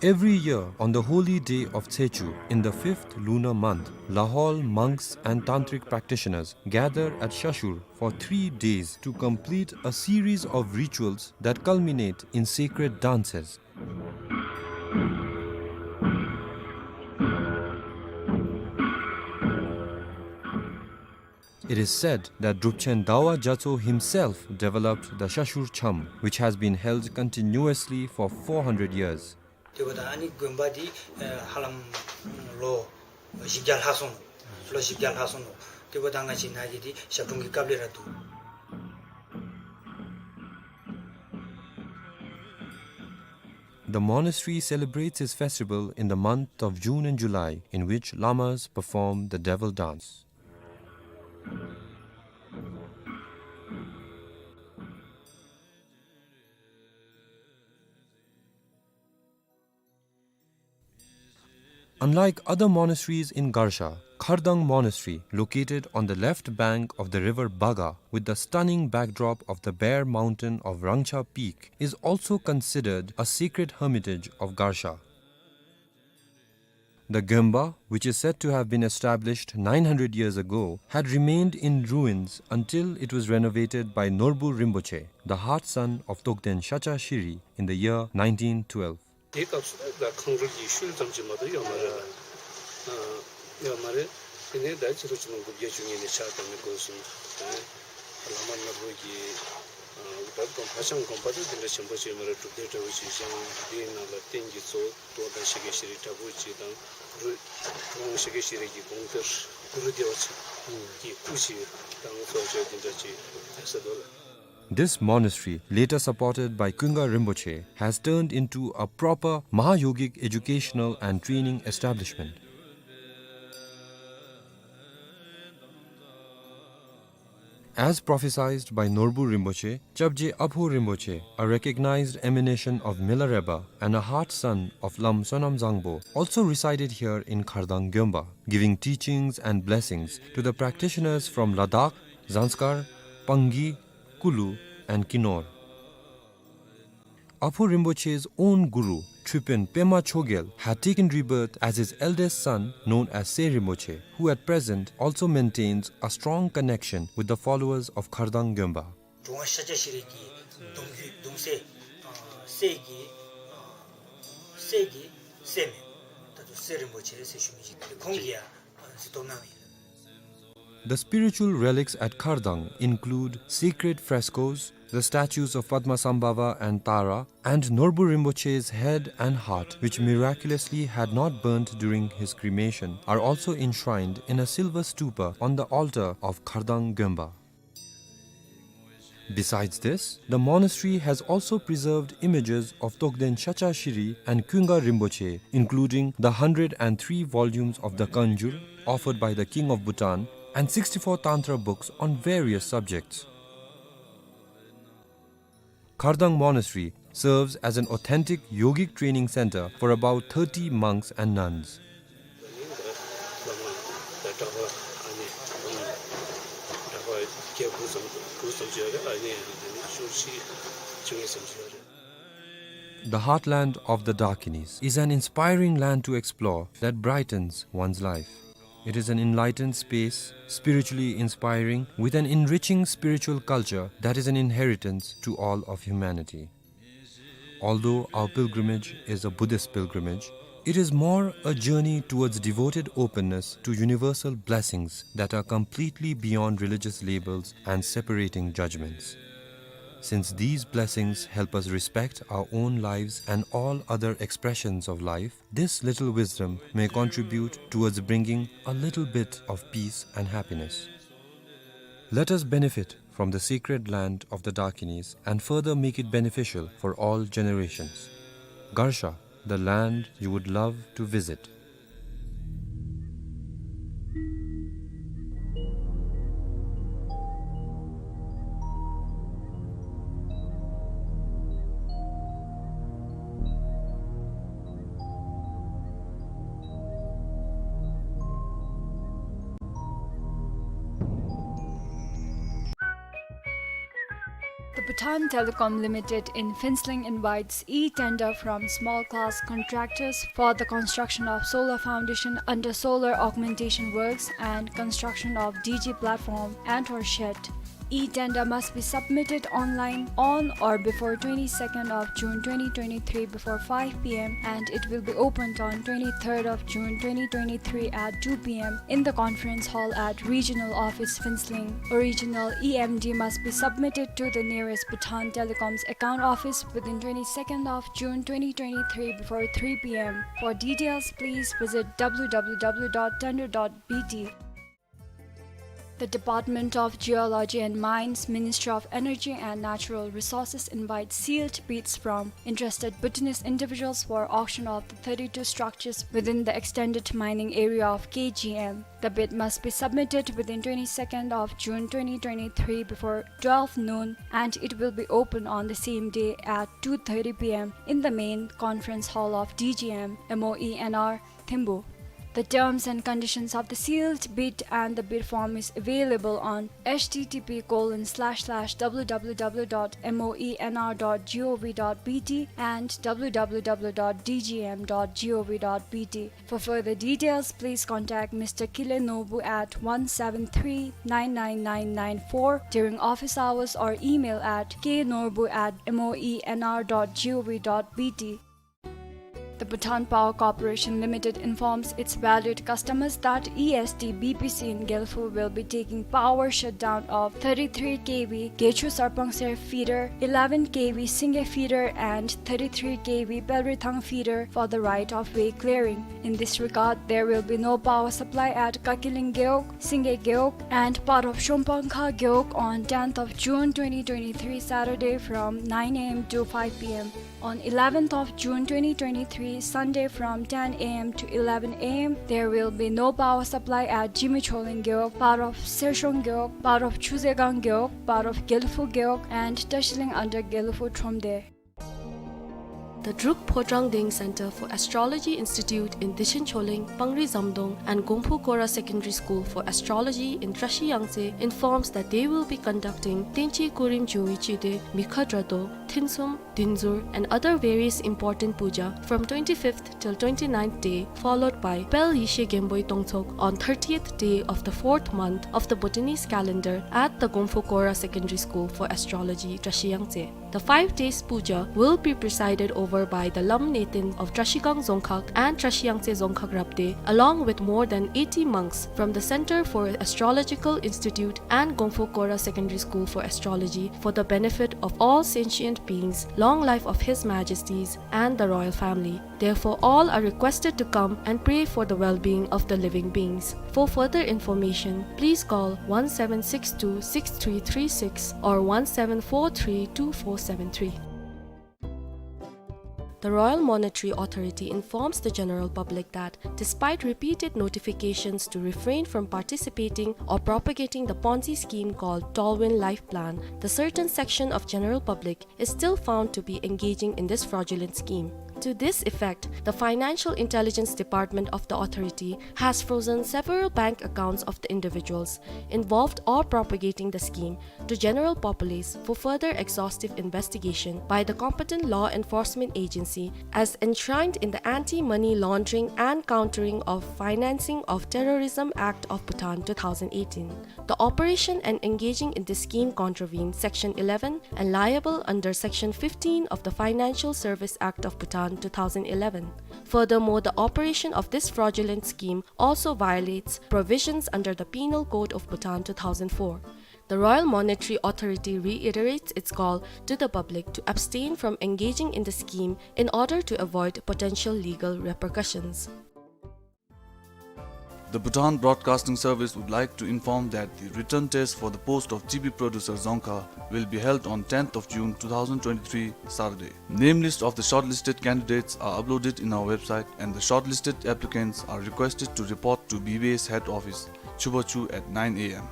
Every year, on the holy day of Tsechu, in the fifth lunar month, Lahaul monks and tantric practitioners gather at Shashur for three days to complete a series of rituals that culminate in sacred dances. It is said that Drupchen Dawa Gyatso himself developed the Shashur Cham, which has been held continuously for four hundred years. དེ་འབདཝ་ད་ཨ་ནི་དགོན་པ་འདི་ཨེ་ཧ་ལམ་ལོ་བཞི་བརྒྱ་ལྷག་སོང་ནུག། ལོ་བཞི་བརྒྱ་ལྷག་སོང་ནུག། དེ་འབདཝ་ད་ང་བཅས་ནཱ་གི་འདི་ཞབས་དྲུང་གི་སྐབས་ལས་ར་འདུག། The monastery celebrates its festival in the month of June and July, in which lamas perform the devil dance. Unlike other monasteries in Garsha, Khardang Monastery, located on the left bank of the river Baga with the stunning backdrop of the bare mountain of Rangcha Peak, is also considered a sacred hermitage of Garsha. The Gyomba, which is said to have been established nine hundred years ago, had remained in ruins until it was renovated by Norbu Rinpoche, the heart son of Togden Shacha Shiri, in the year nineteen twelve. དེའི་སྐབས་སུ་ད་ཁང་རུལ་གྱི་ཤུལ་ཙམ་ཅིག་མ་གཏོགས་ཡོད་མ་རེད། ཨ་ཡོད་མ་རེད། དེ་ནས་ད་ཕྱི་ལོ་ཆིག་སྟོང་དགུ་བརྒྱ་བཅུ་གཉིས་ནས་ཕྱག་བཏབ་ནས་འགོ་བཟུང་། དེ་ནས་བླ་མ་ནོར་བུ་གིས་ཨ་ད་དགོན་ཕར་བྱང་དགོན་པ་དེ་འདྲ་ཆེན་པོ་ཅིག་མ་རེད། སྒྲུབ་སྡེ་འདྲ་བོ་ཅིག་བཞེངས། དེའི་ནང་ལ་རྟེན་གྱི་གཙོ་བོ་རྟོགས་ལྡན་ཤཱཀྱ་ཤྲཱི་འདྲ་བོ་ཅིག་དང་། གུ་རུ་ཁོང་ཤཱཀྱ་ཤྲཱི་གི་དགོངས་གཏེར་གུ་རུ་བདེ་བ་ཆེན་གྱི་སྐུ་ཅིག་དང་སོགས་བཅས་དེ་འདྲ་ཅིག་ཡོད་ས་འདུག་ལགས། This monastery, later supported by Kunga Rinpoche, has turned into a proper Mahayogic educational and training establishment. As prophesied by Norbu Rinpoche, Chapje Apho Rinpoche, a recognized emanation of Milarepa and a heart son of Lam Sonam Zangpo, also resided here in Khardang Gyomba, giving teachings and blessings to the practitioners from Ladakh, Zanskar, Pangi, Kulu, and Kinor. Apho Rinpoche's own guru, Tripin Pema Chogyal, had taken rebirth as his eldest son, known as Se Rinpoche, who at present also maintains a strong connection with the followers of Khardang Gyomba. འགྲོ་བ་ཤཱཀྱ་ཤྲཱི་གི་གདུང་རྒྱུད་གདུང་སྲས་ཨ་སྲས་ཀྱི་ཨ་སྲས་ཀྱི་སྲས་མོ་ད་ལྟོ་སེ་རིན་པོ་ཆེ་ཟེར་ཞུ་མི་ཅིག་ཁོང་གིས་ཡང་གཟིགས་རྟོག་གནང་ཡོད། The spiritual relics at Khardang include sacred frescoes, the statues of Padmasambhava and Tara, and Norbu Rinpoche's head and heart, which miraculously had not burnt during his cremation, are also enshrined in a silver stupa on the altar of Khardang Gyomba. Besides this, the monastery has also preserved images of Togden Shacha Shiri and Kunga Rinpoche, including the hundred and three volumes of the Kanjur offered by the King of Bhutan and sixty-four Tantra books on various subjects. Khardang Monastery serves as an authentic yogic training center for about thirty monks and nuns. The heartland of the Dakinis is an inspiring land to explore that brightens one's life. It is an enlightened space, spiritually inspiring, with an enriching spiritual culture that is an inheritance to all of humanity. Although our pilgrimage is a Buddhist pilgrimage, it is more a journey towards devoted openness to universal blessings that are completely beyond religious labels and separating judgments. Since these blessings help us respect our own lives and all other expressions of life, this little wisdom may contribute towards bringing a little bit of peace and happiness. Let us benefit from the sacred land of the Dakinis and further make it beneficial for all generations. Garsha, the land you would love to visit. The Bhutan Telecom Limited in Phuentsholing invites e-tender from small-class contractors for the construction of solar foundation under solar augmentation works and construction of D G platform and or shed. E-tender must be submitted online on or before twenty-second of June twenty twenty-three before five p m, and it will be opened on twenty-third of June twenty twenty-three at two p m in the conference hall at Regional Office, Phuentsholing. Original E M D must be submitted to the nearest Bhutan Telecom's account office within twenty-second of June twenty twenty-three before three p m. For details, please visit w w w dot tender dot b t. The Department of Geology and Mines, Ministry of Energy and Natural Resources invites sealed bids from interested Bhutanese individuals for auction of the thirty-two structures within the extended mining area of K G M. The bid must be submitted within twenty-second of June twenty twenty-three before twelve noon, and it will be open on the same day at two thirty p m in the main conference hall of D G M, M O E N R, Thimphu. The terms and conditions of the sealed bid and the bid form is available on H T T P colon slash slash W W W dot M O E N R dot G O V dot B T and W W W dot D G M dot G O V dot B T. For further details, please contact Mister Kile Norbu at one seven three nine nine nine nine four during office hours or email at K Norbu at M O E N R dot G O V dot B T. The Bhutan Power Corporation Limited informs its valued customers that E S D B P C in Gelphu will be taking power shutdown of thirty-three K V Gechu Sarpangser feeder, eleven K V Singe feeder, and thirty-three K V Pelrithang feeder for the right-of-way clearing. In this regard, there will be no power supply at Kakiling Gewog, Singe Gewog, and part of Shompangkha Gewog on tenth of June twenty twenty-three, Saturday, from nine A M to five P M. On eleventh of June twenty twenty-three, Sunday, from ten A M to eleven A M, there will be no power supply at Jimicholeng Gewog, part of Sershong Gewog, part of Chuzegang Gewog, part of Gelphu Gewog, and Tashiling under Gelphu Thromde. The Druk Phodrang Deng Center for Astrology Institute in Dishincholeng, Pangri Zamdong, and Gongphu Kora Secondary School for Astrology in Trashi Yangtse informs that they will be conducting Tenchi Kurim Jungwi Chide, Mikha Drado, Thinsum, Dinzur, and other various important puja from twenty-fifth till twenty-ninth day, followed by Pel Yishe Genboi Tongtsog on thirtieth day of the fourth month of the Bhutanese calendar at the Gongphu Kora Secondary School for Astrology, Trashi Yangtse. The five days puja will be presided over by the Lam Neten of Trashigang Dzongkhag and Trashi Yangtse Dzongkhag Rabde, along with more than eighty monks from the Center for Astrological Institute and Gongphu Kora Secondary School for Astrology, for the benefit of all sentient beings, long life of His Majesties and the royal family. Therefore, all are requested to come and pray for the well-being of the living beings. For further information, please call one seven six two six three three six or one seven four three two four seven three. The Royal Monetary Authority informs the general public that, despite repeated notifications to refrain from participating or propagating the Ponzi scheme called Tallwin Life Plan, the certain section of general public is still found to be engaging in this fraudulent scheme. To this effect, the Financial Intelligence Department of the authority has frozen several bank accounts of the individuals involved or propagating the scheme to general populace for further exhaustive investigation by the competent law enforcement agency as enshrined in the Anti-Money Laundering and Countering of Financing of Terrorism Act of Bhutan two thousand eighteen. The operation and engaging in this scheme contravene Section eleven and liable under Section fifteen of the Financial Service Act of Bhutan two thousand eleven. Furthermore, the operation of this fraudulent scheme also violates provisions under the Penal Code of Bhutan two thousand four. The Royal Monetary Authority reiterates its call to the public to abstain from engaging in the scheme in order to avoid potential legal repercussions. The Bhutan Broadcasting Service would like to inform that the written test for the post of T V producer Dzongkha will be held on tenth of June two thousand twenty-three, Saturday. Name list of the shortlisted candidates are uploaded in our website, and the shortlisted applicants are requested to report to B B S head office, Chubachu, at nine A M.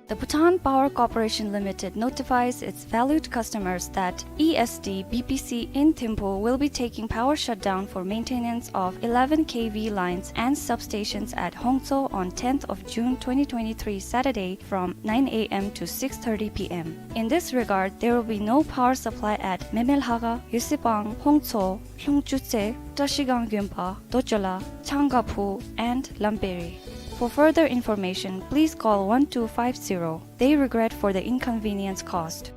The Bhutan Power Corporation Limited notifies its valued customers that E S D B P C in Thimphu will be taking power shutdown for maintenance of eleven K V lines and substations at Hongtso on tenth of June twenty twenty-three, Saturday, from nine A M to six thirty P M. In this regard, there will be no power supply at Memelhaga, Yusipang, Hongtso, Lhungchutse, Trashigang Gyunpa, Dochola, Changaphu, and Lamperi. For further information, please call one two five zero. They regret for the inconvenience caused.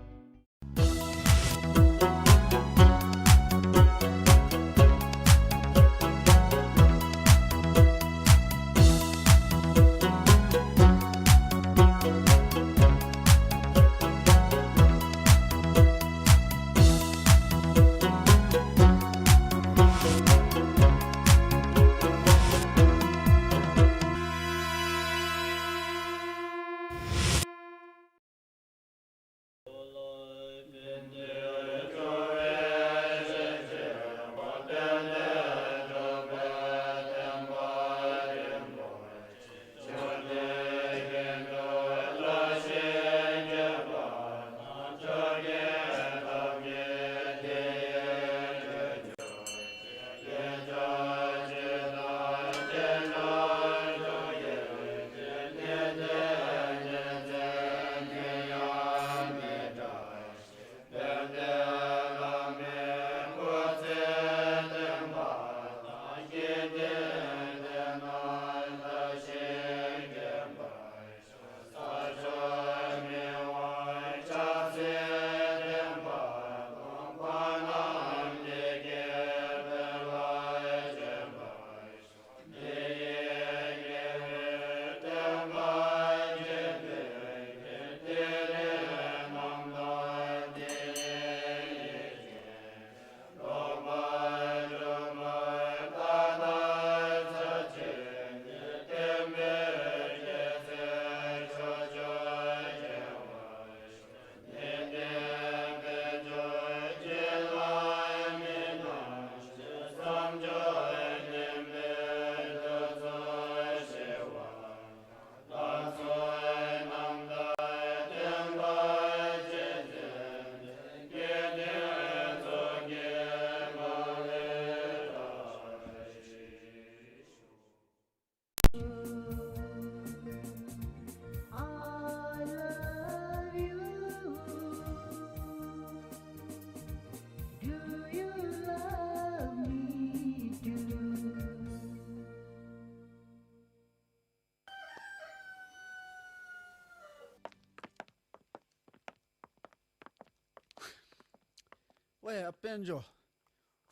ཝའེ་ཨ་དཔལ་འབྱོར།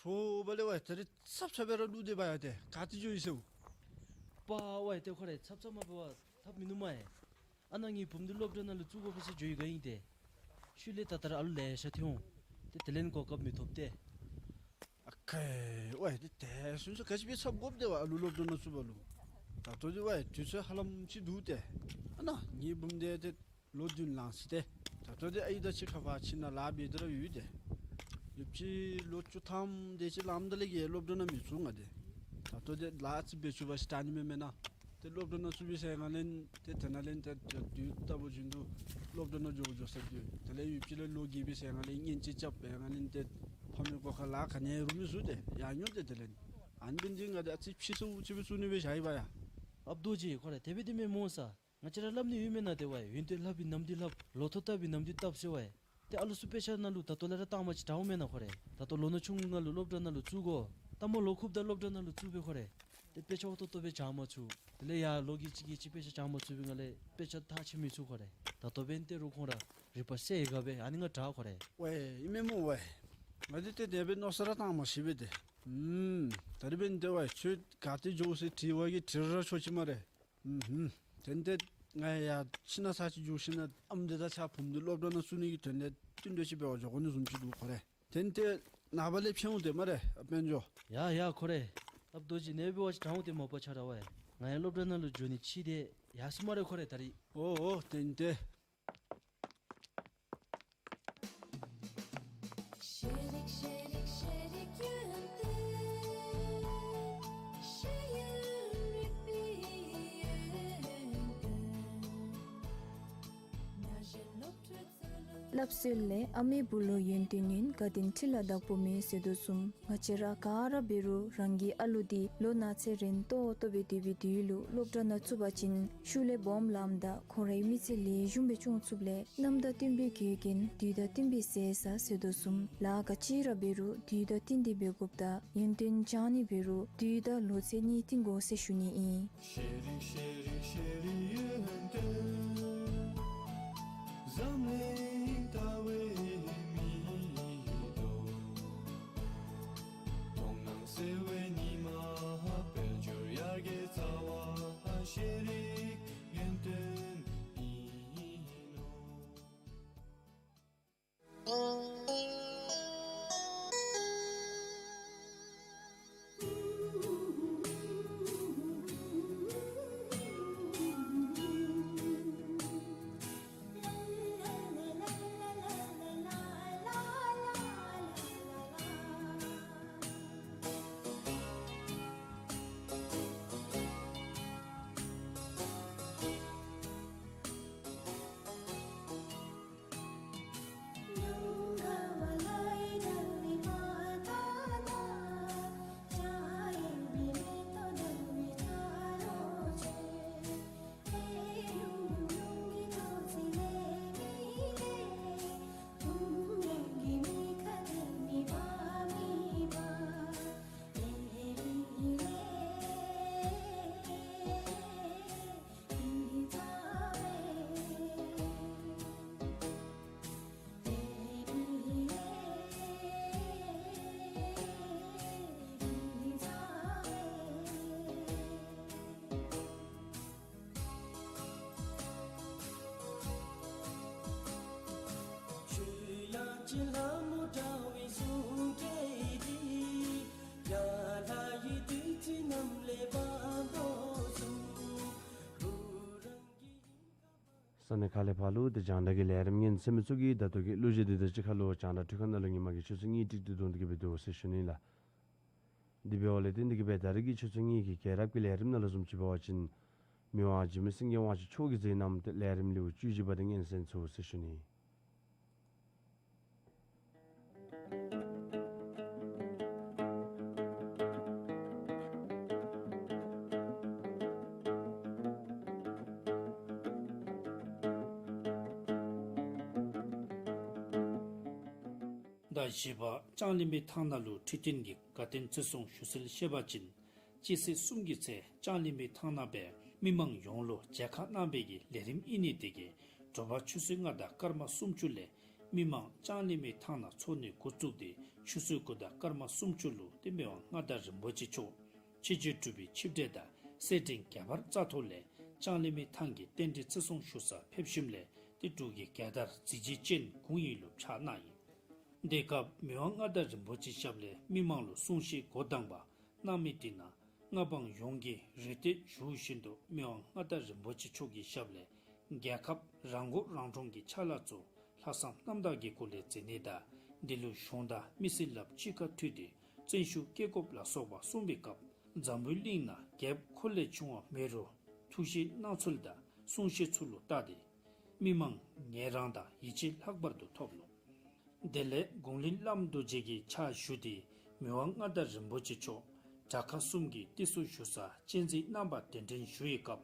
ཁྲོ་བ་ལས་ཝའེ་ད་རིས་ཚབ་ཚབ་སྦེ་ར་ལུ་སྡོད་པ་ཡ། ཏེ་ག་ཏེ་འགྱོ་ཡི་ཟེར། པ་ཝའེ་ཏེ་ཁོ་རེ་ཚབ་ཚབ་མ་འབད་བར་ཐབས་མིན་ནུག་མས། ཨ་ནཱ་ངེའི་བུམོ་འདི་སློབ་གྲྭ་ནང་ལུ་བཙུགས་དགོ་པས་ཟེར་འགྱོ་ཡི་ག་ཨིན་ཏེ། ཤུལ་ལས་ད་ལྟོ་ར་ཨ་ལུ་ལེ་ཤ་ཐོན་འོང་། ཏེ་དེ་ལས་གོ་སྐབས་མི་ཐོབ་སྟེ། ཨ་ཁེ་ཝའེ་ཏེ་དེ་སོང་ཙང་ག་ཅི་སྦེ་ཚབ་དགོཔ་འདི་ཝའེ་ཨ་ལུ་སློབ་གྲྭ་ནང་བཙུགས་པ་ལུ། ད་ལྟོ་འདི་ཝའེ་དུས་ཚོད་ཧ་ལམ་ཅིག་འདུག་སྟེ། ཨ་ནཱ་ངེའི་བུམོ་འདི་ཏེ་ལོ་བདུན་ལང་སི་ཏེ། ད་ལྟོ་འདི་ཨའི་དང་གཅིག་ཁར་ཕར་ཁྱིམ་ནང་ལཱ་འབད་དེ་ར་ཡོད་ཏེ། ཡུདཔ་ཅིག་ལོ་བཅུ་ཐམ་དེ་ཅིག་ལངམ་ད་ལས་ཀྱི་སློབ་གྲྭ་ནང་མི་བཙུགས་ང་ཏེ། ད་ལྟོ་འདི་ལཱ་ཅིག་འབད་ཚུགས་པ་ཅིན་ད་ནི་མེན་མེན་ན། ཏེ་སློབ་གྲྭ་ནང་བཙུགས་པའི་ཟེར་ང་ལས་ཏེ་དེ་ནང་ལས་ཏེ་དུས་ལྟ་བུ་བཞིན་དུ་སློབ་གྲྭ་ནང་འགྱོ་འགྱོ་ས་འགྱོ། དེ་ལས་ཡུདཔ་ཅིག་ལས་ལོ་རྒས་པའི་ཟེར་ང་ལས་གཉེན་ཅིག་རྐྱབ་པས་ང་ལས་ཏེ་ཕམ་གི་སྒོ་ཁར་ལཱ་ག་ནི་རུང་མི་ཚུགས་ཏེ་ཡར་འགྱོ་སྟེ། དེ་ལས་ཨ་ནི་འབད་ནི་འདི་ང་འདི་ཨ་ཙི་ཕྱི་སོ་ཅིག་སྦེ་བཙུགས་ནི་སྦེ་བཞག་ཡི་པ་ཡ། ཨཔ་རྡོ་རྗེ་ཁོ་རེ་དེ་སྦེ་འདི་མེན་མོ་ས། ང་བཅས་ར་སླབ་ནི་ཡོད་མེན་ན། ཏེ་ཝའེ་ཡོན་ཏན་ལྷབ་པའི་ནམ་དུས་ལྷབ། ལོ་ཐོག་བཏབ་པའི་ནམ་དུས་བཏབ་ཟེར་ཝའེ། ཏེ་ཨ་ལུ་ཚུ་དཔེ་ཆ་ནང་ལུ་ད་ལྟོ་ལས་ར་བཏངམ་ཅིག་དྲགཔ་མེན་ན་ཁོ་རེ། ད་ལྟོ་ལོ་ན་ཆུང་ཀུ་ནང་ལུ་སློབ་གྲྭ་ནང་ལུ་བཙུགས་དགོ། ལྟ་མ་ལོ་ཁུགཔ་ད་སློབ་གྲྭ་ནང་ལུ་བཙུགས་པས་ཁོ་རེ། ཏེ་དཔེ་ཆ་འོ་ཏོག་ཏོ་སྦེ་སྦྱང་མ་ཚུགས། དེ་ལས་ཡར་ལོ་རྒས་ཅིག་རྒས་ཅིག་དཔེ་ཆ་སྦྱང་མ་ཚུགས་པའི་ངང་ལས་དཔེ་ཆ་མཐར་ཕྱིན་མི་ཚུགས་ཁོ་རེ། ད་ལྟོ་འབདན་ཏེ་རུང་ཁོང་ར་རིག་པ་གསལ་ཡི་ག་སྦེ་ཨ་ནི་ང་དྲག་ཁོ་རེ། ཝའེ་ཨིན་མས་མོ་ཝའེ། ང་འདི་ཏེ་དེ་སྦེ་མནོ་བསམ་ར་བཏང་མ་ཤེས་པས་ཏེ། ཨུམ། ད་རིས་འབདན་ཏེ་ཝའེ་ཁྱོད་ག་ཏེ་འགྱོ་ཟེར་དྲི་བ་གི་དྲི་ར་ཆོག་ཅི་སྨ་རེ། ཨུམ་ཧུམ། དེ་ལས་ཏེ་ང་ཡང་ཕྱི་ནང་ས་ཅིག་འགྱོ་ཞིན་ན་ཨམ་འདི་དང་ཕྱག་བུམོ་འདི་སློབ་གྲྭ་ནང་བཙུགས་ནི་གི་དོན་ལས་བསྟུན་གྲོས་ཅིག་འབད་བར་འགྱོ་དགོ་ནི་བཟུམ་ཅིག་འདུག་ཁོ་རེ། དེ་ལས་ཏེ་ནངས་པ་ལས་ཕྱད་འོང་སྟེ་སྨ་རེ་ཨ་དཔལ་འབྱོར། ཡ་ཡ་ཁོ་རེ། ཨཔ་རྡོ་རྗེ་ནེ་འབད་བ་ཅིན་དྲག་འོང་སྟེ་མ་པ་ཆ་ར་ཝའེ། ང་ཡང་སློབ་གྲྭ་ནང་ལུ་འགྱོ་ནི་ཅིག་ཏེ་ཡར་སོང་སྨ་རེ་ཁོ་རེ་ད་རིས། འོ་འོ་དེ་ལས་ཏེ། སླབ་སྲོལ་ལས་ཨ་མའི་བུ་ལུ་ཡོན་ཏན་ཡོན་དགའ་ལྡན་ཁྲི་ལ་བདག་པོ་མེད་ཟེར་དོ་བཟུམ། ང་བཅས་ར་ག་ར་འབད་རུང་རང་གི་ཨ་ལུ་འདི་ལོ་ན་ཚོད་རན་ཏོག་ཏོ་སྦེ་སྡོད་པའི་དུས་ལུ་སློབ་གྲྭ་ནང་བཙུགས་པ་ཅིན་ཤུལ་ལས་སྦོམ་ལངམ་ད་ཁོང་རའི་མི་ཚེ་ལེགས་ཤོམ་སྦེ་སྐྱོང་ཚུགསཔ་ལས་གནམ་དང་བསྟུན་པའི་འགལ་རྐྱེན་དུས་དང་བསྟུན་པའི་ཟད་ས་ཟེར་དོ་བཟུམ། ལཱ་ག་ཅི་ར་འབད་རུང་དུས་དང་བསྟུན་ཏེ་འབད་དགོཔ་ད་ཡོན་ཏན་སྦྱང་ནི་འབད་རུང་དུས་དང་ལོ་ཚོད་གཉིས་བསྟུན་དགོ་ཟེར་ཞུ་ནི་ཨིན། ཤེས་རིག་ཤེས་རིག་ཤེས་རིག་ཡོན་ཏན། འཛམ་གླིང་ལྟ་བའི་མིག་ཏོ། མཐོང་སྣང་གསལ་བའི་ཉི་མ། དཔལ་འབྱོར་ཡར་རྒྱས་རྩ་བ། ཤེས་རིག་ཡོན་ཏན་ཨིན་ནོ། ས་གནས་ཁག་ལས་ཕར་ལུ་ཏེ་རྒྱང་བསྒྲགས་ཀྱི་ལས་རིམ་ཉན་གསན་མི་ཚུ་གིས་ད་ལྟོ་གི་གླུ་གཞས་འདི་དང་གཅིག་ཁར་ལུ་རྒྱང་བསྒྲགས་འཕྲུལ་ཁང་ནང་ལུ་ཉིན་མ་གི་ཆུ་ཚོད་གཉིས་ཀྲིག་ཏུ་བརྡུང་སྟེ་གི་སྦེ་འདུག་ཟེར་ཞུ་ནི་ལགས། དེ་འབདཝ་ལས་ཏེ་འདི་གིས་སྦེ་ད་རིས་ཀྱི་ཆུ་ཚོད་གཉིས་ཀྱི་རྒྱལ་རབས་ཀྱི་ལས་རིམ་ནང་ལུ་བཟུམ་ཅིག་འབད་བ་ཅིན་མི་དབང་འཇིགས་མེད་སེང་གེ་དབང་ཕྱུག་མཆོག་གི་མཛད་རྣམ་ཏེ་ལས་རིམ་ལེའུ་བཅུ་བཞི་པ་འདི་ཉན་གསན་ཚུགས་ཟེར་ཞུ་ནི། ཟླ་བཞི་པ་ལྕང་གླིང་པའི་ཐང་ནང་ལུ་ཁྲི་སྟེང་གི་དགའ་སྟོན་བརྩི་སྲུང་ཞུ་སྲོལ་བཤད་པ་ཅིན་སྤྱི་ཚེས་གསུམ་གྱི་ཚེ་ལྕང་གླིང་པའི་ཐང་ནང་སྦེ་མི་མང་ཡོངས་ལུ་མཇལ་ཁ་གནང་བའི་གི་ལས་རིམ་ཨིན་ནི་དེ་གིས་དྲོ་པ་ཆུ་ཚོད་ལྔ་དང་སྐར་མ་སུམ་ཅུ་ལས་ མི་མང་ལྕང་གླིང་མའི་ཐང་ནང་འཚོགས་ནི་འགོ་བཙུགས་ཏེ་ཆུ་ཚོད་དགུ་དང་སྐར་མ་སུམ་ཅུ་ལུ་ཏེ་མི་དབང་མངའ་བདག་རིན་པོ་ཆེ་མཆོག་ཆིབས་བསྒྱུར་གྲུབ་པའི་ཆིབས་གྲལ་དང་སེར་ཕྲེང་རྒྱ་ཕར་རྩ་ཐོག་ལས་ལྕང་གླིང་མའི་ཐང་གི་རྟེན་འབྲེལ་བརྩི་སྲུང་ཞུ་སར་ཕེབས་ཞིནམ་ལས་ཏེ་འབྲུག་གི་རྒྱལ་དར་གཟི་བརྗིད་ཅན་གུང་ཡིག་ལུ་ཕྱག་གནང་ཡི། དེ་སྐབས་མི་དབང་མངའ་བདག་རིན་པོ་ཆེའི་ཞབས་ལས་མི་མང་ལུ་གསུང་བཤད་འགོ་དང་པ་གནང་མི་དེ་ནང་མངའ་འབངས་ཡོངས་ཀྱིས་རེ་ལྟོས་ཞུ་བཞིན་དུ་མི་དབང་མངའ་བདག་རིན་པོ་ཆེ་མཆོག་གི་ཞབས་ལས་རྒྱལ་ཁབ་རང་མགོ་རང་འདྲོངས་ཀྱི་ཕྱག་ལཱ་ཚུ་ལྷག་བསམ་རྣམ་དག་གི་སྒོ་ལས་མཛད་ནི་དང་དེ་ལུ་གཞུང་དང་མི་སེར་ལགཔ་གཅིག་ཁར་མཐུད་དེ་བརྩོན་ཤུགས་བསྐྱེད་དགོཔ་ལ་སོགས་པ་གསུངས་པའི་སྐབས་འཛམ་བུའི་གླིང་ནང་རྒྱལཔོ་ཁོ་ལས་ཆུང་བ་མེད་རུང་ཐུགས་བཞེད་གནང་ཚུལ་དང་གསུང་བཤད་ཚུ་ལུ་བལྟ་སྟེ་མི་མང་ངལ་རངས་དང་ཡིད་ཆེས་ལྷག་པར་དུ་ཐོབ་ནུག། དེ་ལས་དགུང་ལས་བླམ་རྡོ་རྗེ་གི་ཕྱག་ཞུ་སྟེ་མི་དབང་མངའ་བདག་རིན་པོ་ཆེ་མཆོག་དྲག་ཁག་གསུམ་གྱི་ཏི་སེ་ཞུ་སར་སྤྱན་གཟིགས་གནང་པ་གདན་འདྲེན་ཞུ་བའི་སྐབས་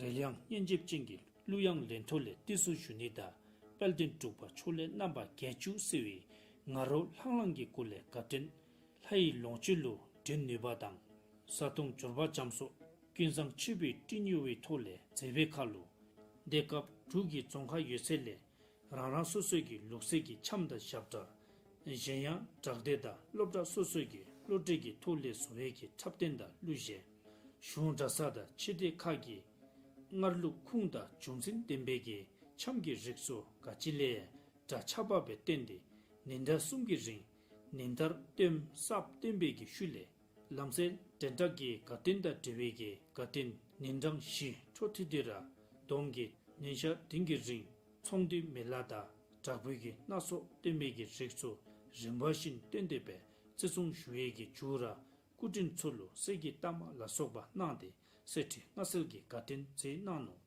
རལ་དབྱངས་སྙན་འཇེབས་ཅན་གྱི་གླུ་དབྱངས་ལེན་ཐོག་ལས་ཏི་སེ་ཞུ་ནི་དང་དཔལ་ལྡན་འབྲུག་པ་ཕྱོགས་ལས་རྣམ་པ་བརྒྱད་ཅུ་ཟེར་བའི་ང་རོ་ལྷང་ལྷང་གི་སྒོ་ལས་དགའ་སྟོན་ལྷ་ཡི་ལོངས་སྤྱོད་ལུ་འདྲེན་ནུས་པ་དང་བཟའ་བཏུང་འབྱོར་པ་འཇམ་སོགས་ཀུན་བཟང་མཆོད་པའི་སྤྲིན་གཡོ་བའི་ཐོག་ལས་མཛད་པའི་ཁར་ལུ་དེ་སྐབས་འབྲུག་གི་རྫོང་ཁག་ཡོད་ཚད་ལས་རང་རང་སོ་སོའི་གི་ལུགས་སྲོལ་གྱི་འཆམ་དང་ཞབས་ཁྲ། གཞན་ཡང་སྦྲག་སྡེ་དང་སློབ་གྲྭ་སོ་སོའི་གི་བློ་གྲོས་ཀྱི་ཐོག་ལས་བཟོ་བའི་གི་འཁྲབ་སྟོན་དང་གླུ་གཞས། གཞུང་གྲྭ་ཚང་དང་ཕྱི་སྡེ་ཁག་གི་སྔར་ལུགས་ཁུངས་དང་རྒྱུ་མཚན་ལྡན་པའི་གི་འཆམ་གྱི་རིགས་ཚུ་ག་ཅི་ལས་གྲ་ཆགས་པ་སྦེ་བཏོན་ཏེ་ཉིན་གྲངས་གསུམ་གྱི་རིང་ཉིན་ལྟར་སྟོན་གསརཔ་སྟོན་པའི་གི་ཤུལ་ལས་ལམ་སེལ་དྲན་གྲགས་ཀྱི་དགའ་སྟོན་དང་འབྲེལ་བའི་གི་དགའ་སྟོན་ཉིན་གྲངས་བཞི་འཕྲོ་མཐུད་དེ་ར་བསྡོམས་ཀྱིས་ཉིན་ཞག་བདུན་གྱི་རིང་ཚོང་འདུས་མི་ལ་དང་དྲག་པོའི་གི་སྣ་ཚོགས་སྟོན་པའི་གི་རིགས་ཚུ་རིམ་པ་བཞིན་བཏོན་ཏེ་སྦེ་བརྩི་སྲུང་ཞུ་བའི་གི་མཇུག་ར་སྐུ་མགྲོན་ཚུ་ལུ་གསེར་གྱི་རྟགས་མ་ལ་སོགས་པ་གནང་སྟེ་གསེར་ཁྲི་མངའ་གསོལ་གྱི་དགའ་སྟོན་མཛད་གནང་ནུག།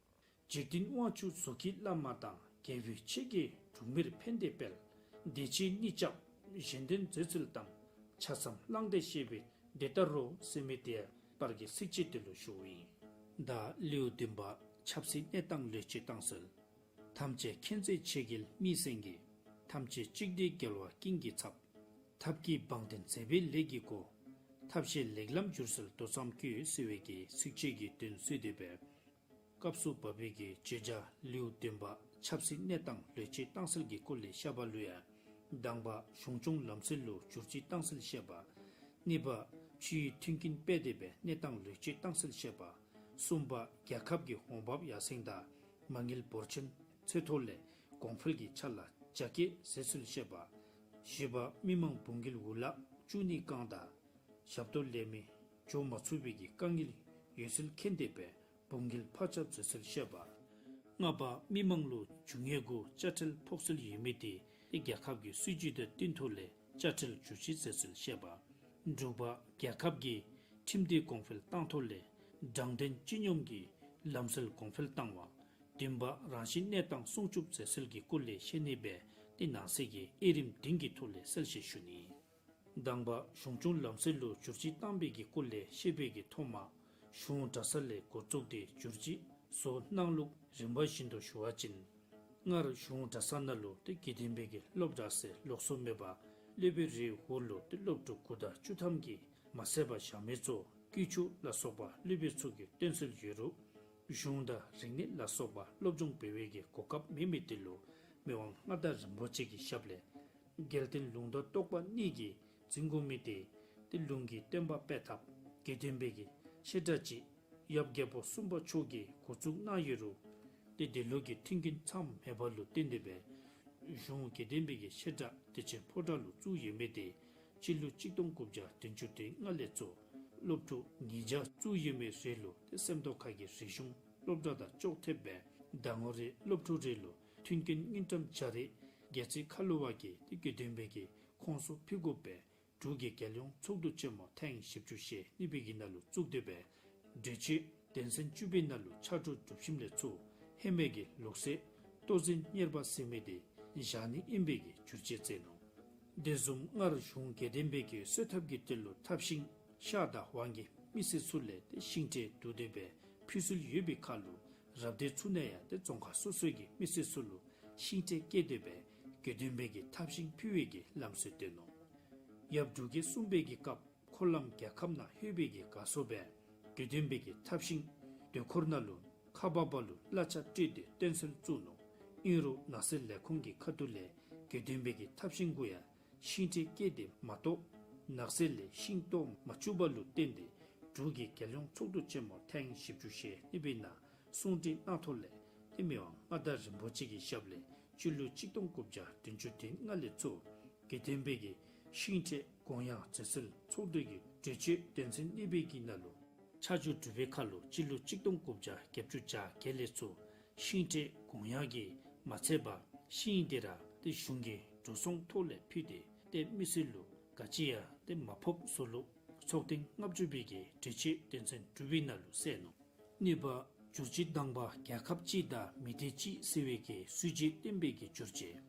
འཇིག་རྟེན་དབང་ཕྱུག་གཟུགས་ཀྱི་བླ་མ་དང་། རྒྱལ་པོའི་ཆེ་བསྐྱེད་འབྲུག་མིར་ཕན་བདེ་སྤེལ། བདེ་ཆེན་གཉིས་ཆགས་གཞན་དོན་མཛད་ཚུལ་གཏམས། ཆ་མཚམས་བླངས་ཏེ་བཤད་པའི་འདི་ལྟར་རོ། ཟེར་མི་དེ་པར་གྱི་ཚིགས་བཅད་དེ་ལུ་ཞུཝ་ཨིན། ད་ལེའུ་བདུན་པ། ཆབ་སྲིད་གནས་སྟངས་ལོ་རྒྱུས་གཏང་སྲོལ། ཐམས་ཅད་མཁྱེན་བརྩེ་ཆེ་རྒྱལ་མིའི་སེང་གེ། ཐམས་ཅད་གཅིག་བདེ་རྒྱལ་བ་ཀུན་གྱི་ཚབ། ཐབས་ཀྱིས་བང་བསྟེན་མཛད་པའི་ལས་ཀྱི་སྒོ། ཐབས་ཤེས་ལེགས་ལམ་འགྱུར་སྲོལ་མདོ་ཙམ་བཀོད། ཟེར་བའི་གི་ཚིགས་བཅད་ཀྱི་དོན་གསུངས་ཏེ་སྦེ། སྐབས་སུ་བབ་པའི་གི་བརྗོད་བྱ་ལེའུ་བདུན་པ་ཆབ་སྲིད་གནས་སྟངས་ལོ་རྒྱུས་གཏང་སྲོལ་གྱི་སྐོར་ལས་བཤད་པ་ལུ་ཡང་། དང་པ་གཞུང་སྐྱོང་ལམ་སྲོལ་ལུ་བསྒྱུར་བཅོས་གཏང་སྲོལ་བཤད་པ། གཉིས་པ་ཕྱིའི་མཐུན་རྐྱེན་སྤེལ་ཏེ་སྦེ་གནས་སྟངས་ལོ་རྒྱུས་གཏང་སྲོལ་བཤད་པ། གསུམ་པ་རྒྱལ་ཁབ་ཀྱི་འོང་འབབ་ཡར་སེང་དང་མ་དངུལ་འབོར་ཆེན་ཚུ་ཐོག་ལས་གོང་འཕེལ་གྱི་ཕྱག་ལཱ་རྒྱ་སྐྱེད་མཛད་ཚུལ་བཤད་པ། བཞི་པ་མི་མང་བུང་འགལ་འུ་ལག་བཅུག་ནི་བཀག་དང་ཞབས་ཏོག་ལེན་མི་འགྱོ་མ་ཚུགས་པའི་གི་དཀའ་ངལ་ཡོད་ཚུལ་མཁྱེན་ཏེ་སྦེ་བུང་འགལ་ཕར་བཅག་མཛད་ཚུལ་བཤད་པ། ལྔ་པ་མི་མང་ལུ་རྒྱུ་དངོས་གུ་དཔྱ་ཁྲལ་ཕོག་སྲོལ་ཡོད་མི་དེ་རྒྱལ་ཁབ་ཀྱི་སྲིད་བྱུས་དང་བསྟུན་ཐོག་ལས་དཔྱ་ཁྲལ་བསྒྱུར་བཅོས་མཛད་ཚུལ་བཤད་པ། དྲུག་པ་རྒྱལ་ཁབ་ཀྱི་ཁྲིམས་སྡེ་གོང་འཕེལ་བཏང་ཐོག་ལས་དྲང་བདེན་སྤྱི་སྙོམས་ཀྱི་ལམ་སྲོལ་གོང་འཕེལ་བཏང་བ། བདུན་པ་རང་བཞིན་གནས་སྟངས་སྲུང་སྐྱོབ་མཛད་སྲོལ་གྱི་སྐོར་ལས་བཤད་ནི་སྦེ་ཏེ་ནང་གསེས་ཀྱི་དབྱེ་རིམ་བདུན་གྱི་ཐོག་ལས་གསལ་བཤད་ཞུ་ནི། དང་པ་གཞུང་སྐྱོང་ལམ་སྲོལ་ལུ་བསྒྱུར་བཅོས་བཏང་བའི་གི་སྐོར་ལས་བཤད་པའི་གི་ཐོག་མ་གཞུང་གྲྭ་ཚང་ལས་འགོ་བཙུགས་ཏེ་བསྒྱུར་བཅོས་བཟོ་གནང་ལུགས་རིམ་པ་བཞིན་དུ་ཞུ་བ་ཅིན། སྔར་གཞུང་གྲྭ་ཚང་ནང་ལུ་ཏེ་དགེ་ལྡན་པའི་གི་སློབ་གྲྭ་ཟེར་ལོགས་སུ་མེད་པར་སློབ་དཔོན་རེའི་འོག་ལུ་ཏེ་སློབ་ཕྲུག་དགུ་དང་བཅུ་ཐམ་གྱིས་མ་ཟད་པར་ཞག་མི་གཙོ་དཀྱུས་མཆོག་ལ་སོགས་པ་སློབ་དཔོན་ཚུ་གི་བསྟེན་སྲོལ་ཡོད་རུང་གཞུང་དང་རིག་གནས་ལ་སོགས་པ་སློབ་སྦྱོང་འབད་བའི་གི་གོ་སྐབས་མེད་མི་དེ་ལུ་མི་དབང་མངའ་བདག་རིན་པོ་ཆེ་གི་ཞབས་ལས་རྒྱལ་བསྟན་ལུང་དང་རྟོགས་པ་གཉིས་ཀྱིས་འཛིན་དགོ་མི་དེ་ཏེ་ལུང་གི་བསྟན་པ་སྤེལ་ཐབས་དགེ་ལྡན་པའི་གི་བཤད་གྲྭ་ཅིག་ཡབ་རྒྱལ་པོ་གསུམ་པ་མཆོག་གིས་འགོ་བཙུགས་གནང་ཡོད་རུང་ཏེ་དེ་ལུ་གི་མཐུན་རྐྱེན་ཚང་མེད་པ་ལུ་བརྟེན་ཏེ་སྦེ་གཞུང་དགེ་ལྡན་པའི་གི་བཤད་གྲྭ་བདེ་ཆེན་ཕོ་བྲང་ལུ་བཙུགས་ཡོད་མི་དེ་སྤྱི་ལོ་གཅིག་སྟོང་དགུ་བརྒྱ་བདུན་ཅུ་དོན་ལྔ་ལས་གཙོ་སློབ་ཕྲུག་ཉིས་བརྒྱ་བཙུགས་ཡོད་མི་རེ་ལུ་ཏེ་སེམས་རྟོགས་ཁ་གི་རིག་གཞུང་སློབ་གྲྭ་དང་ཅོག་འཐདཔ་སྦེ་ཟླ་ངོ་རེ་སློབ་ཕྲུག་རེ་ལུ་མཐུན་རྐྱེན་དངུལ་ཀྲམ་བརྒྱ་རེ་རྒྱལ་སྲས་ཁ་ལོ་བ་གིས་ཏེ་དགེ་ལྡན་པའི་གི་ཁོངས་སུ་ཕུལ་དགོཔ་སྦེ་འབྲུག་གི་རྒྱལ་ཡོངས་ཚོགས་འདུ་ཆེན་མོ་ཐེངས་བཞི་བཅུ་ཞེ་གཉིས་པའི་གི་ནང་ལུ་བཙུགས་ཏེ་སྦེ་གྲོས་ཆོད་དོན་ཚན་བཅུ་པའི་ནང་ལུ་ཕྱག་བྲིས་གྲུབ་ཞིནམ་ལས་ཚུར་ཧེ་མའི་གི་ལུགས་སྲོལ་ལྟོ་འཛིན་གཉེར་པ་ཟེར་མི་དེ་བཞག་ནི་ཨིན་པའི་གི་བསྒྱུར་བཅོས་མཛད་ནུག། དེ་བཟུམ་སྔར་གཞུང་དགེ་ལྡན་པའི་གི་གསོལ་ཐབ་ཀྱི་དོན་ལུ་ཐབ་ཤིང་ཤར་དང་ཝང་གི་མི་སེར་ཚུ་ལས་ཏེ་ཤིང་འབྲས་བསྡུ་སྟེ་སྦེ་ཕུལ་སྲོལ་ཡོད་པའི་ཁར་ལུ་རབ་སྡེ་ཚུ་ནང་ཡང་ཏེ་རྫོང་ཁག་སོ་སོའི་གི་མི་སེར་ཚུ་ལུ་ཤིང་འབྲས་བསྐྱལ་ཏེ་སྦེ་དགེ་འདུན་པའི་གི་ཐབ་ཤིང་ཕུལ་བའི་གི་ལམ་སྲོལ་བཏོན་ནུག། ཡབ་འབྲུག་རྒྱལ་གསུམ་པའི་གི་སྐབས་འཁོར་ལམ་རྒྱལ་ཁབ་ནང་ལྷོད་པའི་གི་དགའ་ཚོར་སྦེ་དགེ་འདུན་པའི་གི་ཐབ་ཤིང་དུས་འཁོར་ནང་ལུ་ཁ་འབག་པ་ལུ་གླ་ཆ་སྤྲོད་དེ་བཏོན་སྲོལ་བཙུགས་ནུག། ཨིན་རུང་ནགས་ཚལ་ལས་ཁུངས་ཀྱི་ཁ་ཐུག་ལས་དགེ་ དགེ་འདུན་པའི་གི་ཐབས་ཤེས་གུ་ཡང་ཤིང་འབྲས་སྐྱེས་ཏེ་མ་གཏོགས་ནགས་ཚལ་ལས་ཤིང་བཏོག་མ་བཅུག་པ་ལུ་བརྟེན་ཏེ་འབྲུག་གི་རྒྱལ་ཡོངས་ཚོགས་འདུ་ཆེན་མོ་ཐེངས་བཞི་བཅུ་ཞེ་གཉིས་པའི་ནང་གསུང་གྲོས་གནང་ཐོག་ལས་ཏེ་མི་དབང་མངའ་བདག་རིན་པོ་ཆེ་གི་ཞབས་ལས་སྤྱི་ལོ་གཅིག་སྟོང་དགུ་བརྒྱ་བདུན་ཅུ་དོན་ལྔ་ལས་ཚུར་དགེ་འདུན་པའི་གི་ཤིང་འབྲས་གོང་ཡང་མཛད་སྲོལ་ཚོགས་འདུ་གི་གྲོས་ཆོད་དོན་ཚན་གཉིས་པའི་གི་ནང་ལུ་ཆ་འཇོག་གྲུབ་པའི་ཁར་ལུ་སྤྱི་ལོ་གཅིག་སྟོང་དགུ་བརྒྱ་བརྒྱད་ཅུ་གྱ་བརྒྱད་ལས་ཚུར་ཤིང་འབྲས་གོང་ཡང་གིས་མ་ཚད་པར་ཤིང་འདི་ར་ཏེ་གཞུང་གི་འགྲོ་སོང་ཐོག་ལས་ཕུལ་ཏེ་ཏེ་མི་སེར་ལུ་ག་ཅི་ཡང་ཏེ་མ་ཕོགཔ་བཟོ་ལུ་ཚོགས་ཐེངས་ལྔ་བཅུ་པའི་གི་གྲོས་ཆོད་དོན་ཚན་དྲུག་པའི་ནང་ལུ་གསལ་ནུག། གཉིས་པ། བསྒྱུར་བཅོས་དང་པ་རྒྱལ་ཁབ་གཅིག་དང་མི་སྡེ་གཅིག་ཟེར་བའི་གི་སྲིད་བྱུས་བཏོན་པའི་གི་བསྒྱུར་བཅོས།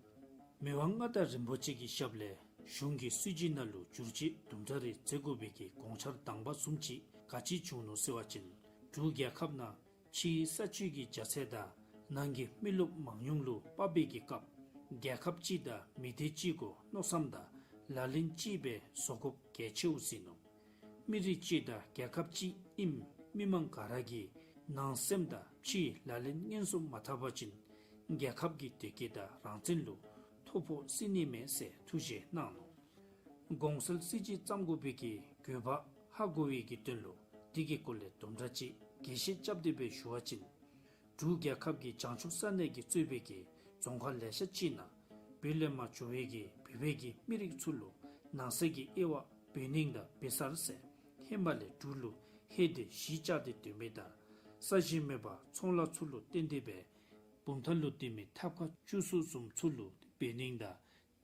མི་དབང་མངའ་བདག་རིན་པོ་ཆེ་གི་ཞབས་ལས་གཞུང་གི་སྲིད་བྱུས་ནང་ལུ་བསྒྱུར་བཅོས་དུམ་གྲ་རེ་མཛད་དགོ་པའི་གི་དགོངས་འཆར་དང་པ་བཟུམ་ཅིག་ག་ཅི་བྱུང་ནུག་ཟེར་བ་ཅིན་འབྲུག་རྒྱལ་ཁབ་ནང་ཕྱིའི་ས་ཆ་གི་རྒྱ་ཚད་དང་ནང་གི་མི་རློབས་མང་ཉུང་ལུ་དཔག་པའི་གི་སྐབས་རྒྱལ་ཁབ་གཅིག་དང་མི་སྡེ་གཅིག་གུ་མནོ་བསམ་དང་ལག་ལེན་གཅིག་སྦེ་བཟོ་དགོཔ་གལ་ཆེཝ་ཨིན་ནུག། མི་རིགས་གཅིག་དང་རྒྱལ་ཁབ་གཅིག་ཨིནམ་མི་མང་ག་ར་གི་ནང་སེམས་དང་ཕྱིའི་ལག་ལེན་སྙན་སུ་མ་འཐབ་པ་ཅིན་རྒྱལ་ཁབ་ཀྱི་བདེ་སྐྱིད་དང་རང་བཙན་ལུ་ཐོ་ཕོག་སྲིད་ནི་མས་ཟེར་ཐུགས་བཞེད་གནང་ནུག། གོང་གསལ་སྲིད་བྱུས་བརྩམ་དགོ་པའི་གི་དགོས་པ་ཧ་གོ་བའི་གི་དོན་ལུ་དེ་གི་སྐོར་ལས་དུམ་གྲ་ཅིག་རྒྱས་བཤད་རྐྱབ་སྟེ་སྦེ་ཞུ་བ་ཅིན། འབྲུག་རྒྱལ་ཁབ་ཀྱི་བྱང་ཕྱོགས་ས་གནས་ཀྱིས་གཙོས་པའི་གི་རྫོང་ཁག་ལེ་ཤ་ཅིག་ནང་བོད་ལས་མར་འགྱོ་བའི་གི་བོད་པའི་གི་མི་རིགས་ཚུ་ལུ་ནང་གསེས་ཀྱི་དབྱེ་བ་བོད་རྙིང་དང་བོད་གསར་ཟེར་ཧེ་མ་ལས་འབྲུག་ལུ་ཧེ་དེ་གཞིས་ཆགས་ཏེ་སྡོད་མི་དང་ས་ཞིང་མེད་པར་ཚོང་ལཱ་ཚུ་ལུ་བརྟེན་ཏེ་སྦེ་བུམ་ཐང་ལུ་སྡོད་མི་ཐབ་ཁ་བཅུ་གསུམ་བཟུམ་ཚུ་ལུ་བོད་རྙིང་དང་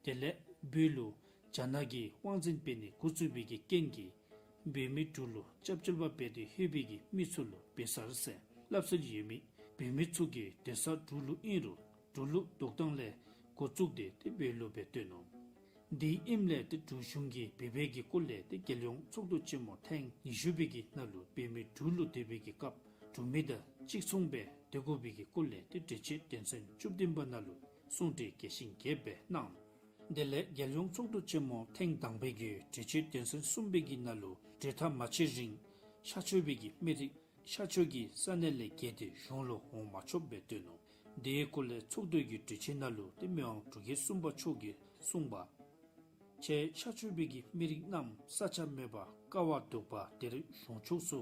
དེ་ལས་བོད་ལུ་རྒྱ་ནག་གིས་དབང་འཛིན་འབད་ནི་འགོ་བཙུགས་པའི་གི་རྐྱེན་གྱིས་བོད་མི་འབྲུག་ལུ་སྐྱབས་བཅོལ་བ་འབད་དེ་ལྷོད་པའི་གི་མི་ཚུ་ལུ་བོད་གསར་ཟེར་སླབ་སྲོལ་ཡོད་མི་བོད་མི་ཚུ་གི་སྡོད་ས་འབྲུག་ལུ་ཨིན་རུང་འབྲུག་ལུ་འདུག་སྟངས་ལས་འགོ་བཙུགས་ཏེ་ཏེ་བོད་ལུ་སྦེ་སྡོད་ནུག། དེ་ཨིནམ་ལས་ཏེ་འབྲུག་གཞུང་གིས་བོད་པའི་གི་སྐོར་ལས་ཏེ་རྒྱལ་ཡོངས་ཚོགས་འདུ་ཆེན་མོ་ཐེངས་ཉི་ཤུ་པའི་གི་ནང་ལུ་བོད་མི་འབྲུག་ལུ་སྡོད་པའི་གི་སྐབས་འབྲུག་མི་དང་གཅིག་མཚུངས་སྦེ་སྡོད་དགོ་པའི་གི་སྐོར་ལས་ཏེ་གྲོས་ཆོད་དོན་ཚན་བཅུ་བདུན་པ་ནང་ལུ་གསུང་གྲོས་རྒྱས་ཤིང་རྒྱསཔ་སྦེ་གནང་། དེ་ལས་རྒྱལ་ཡོངས་ཚོགས་འདུ་ཆེན་མོ་ཐེངས་དང་པའི་གི་གྲོས་ཆོད་དོན་ཚན་གསུམ་པའི་གི་ནང་ལུ་གྲོས་ཐག་མ་ཆོད་རིང་ཤར་ཕྱོགས་པའི་གི་མི་རིགས་ཤར་ཕྱོགས་ཀྱི་ས་གནས་ལས་བརྒལ་ཏེ་གཞུང་ལུ་འོང་མ་ཆོགཔ་སྦེ་སྟོན་ནུག། དེའི་སྐོར་ལས་ཚོགས་འདུའི་གི་གྲོས་ཆོད་ནང་ལུ་ཏེ་མི་དབང་འབྲུག་རྒྱལ་གསུམ་པ་མཆོག་གིས་གསུངས་པ། ཁྱེད་ཤར་ཕྱོགས་པའི་གི་མི་རིགས་རྣམས་ས་ཆ་མེད་པར་དཀའ་བ་སྡུག་པ་དེར་བཞུགས་ཆོག་སུ་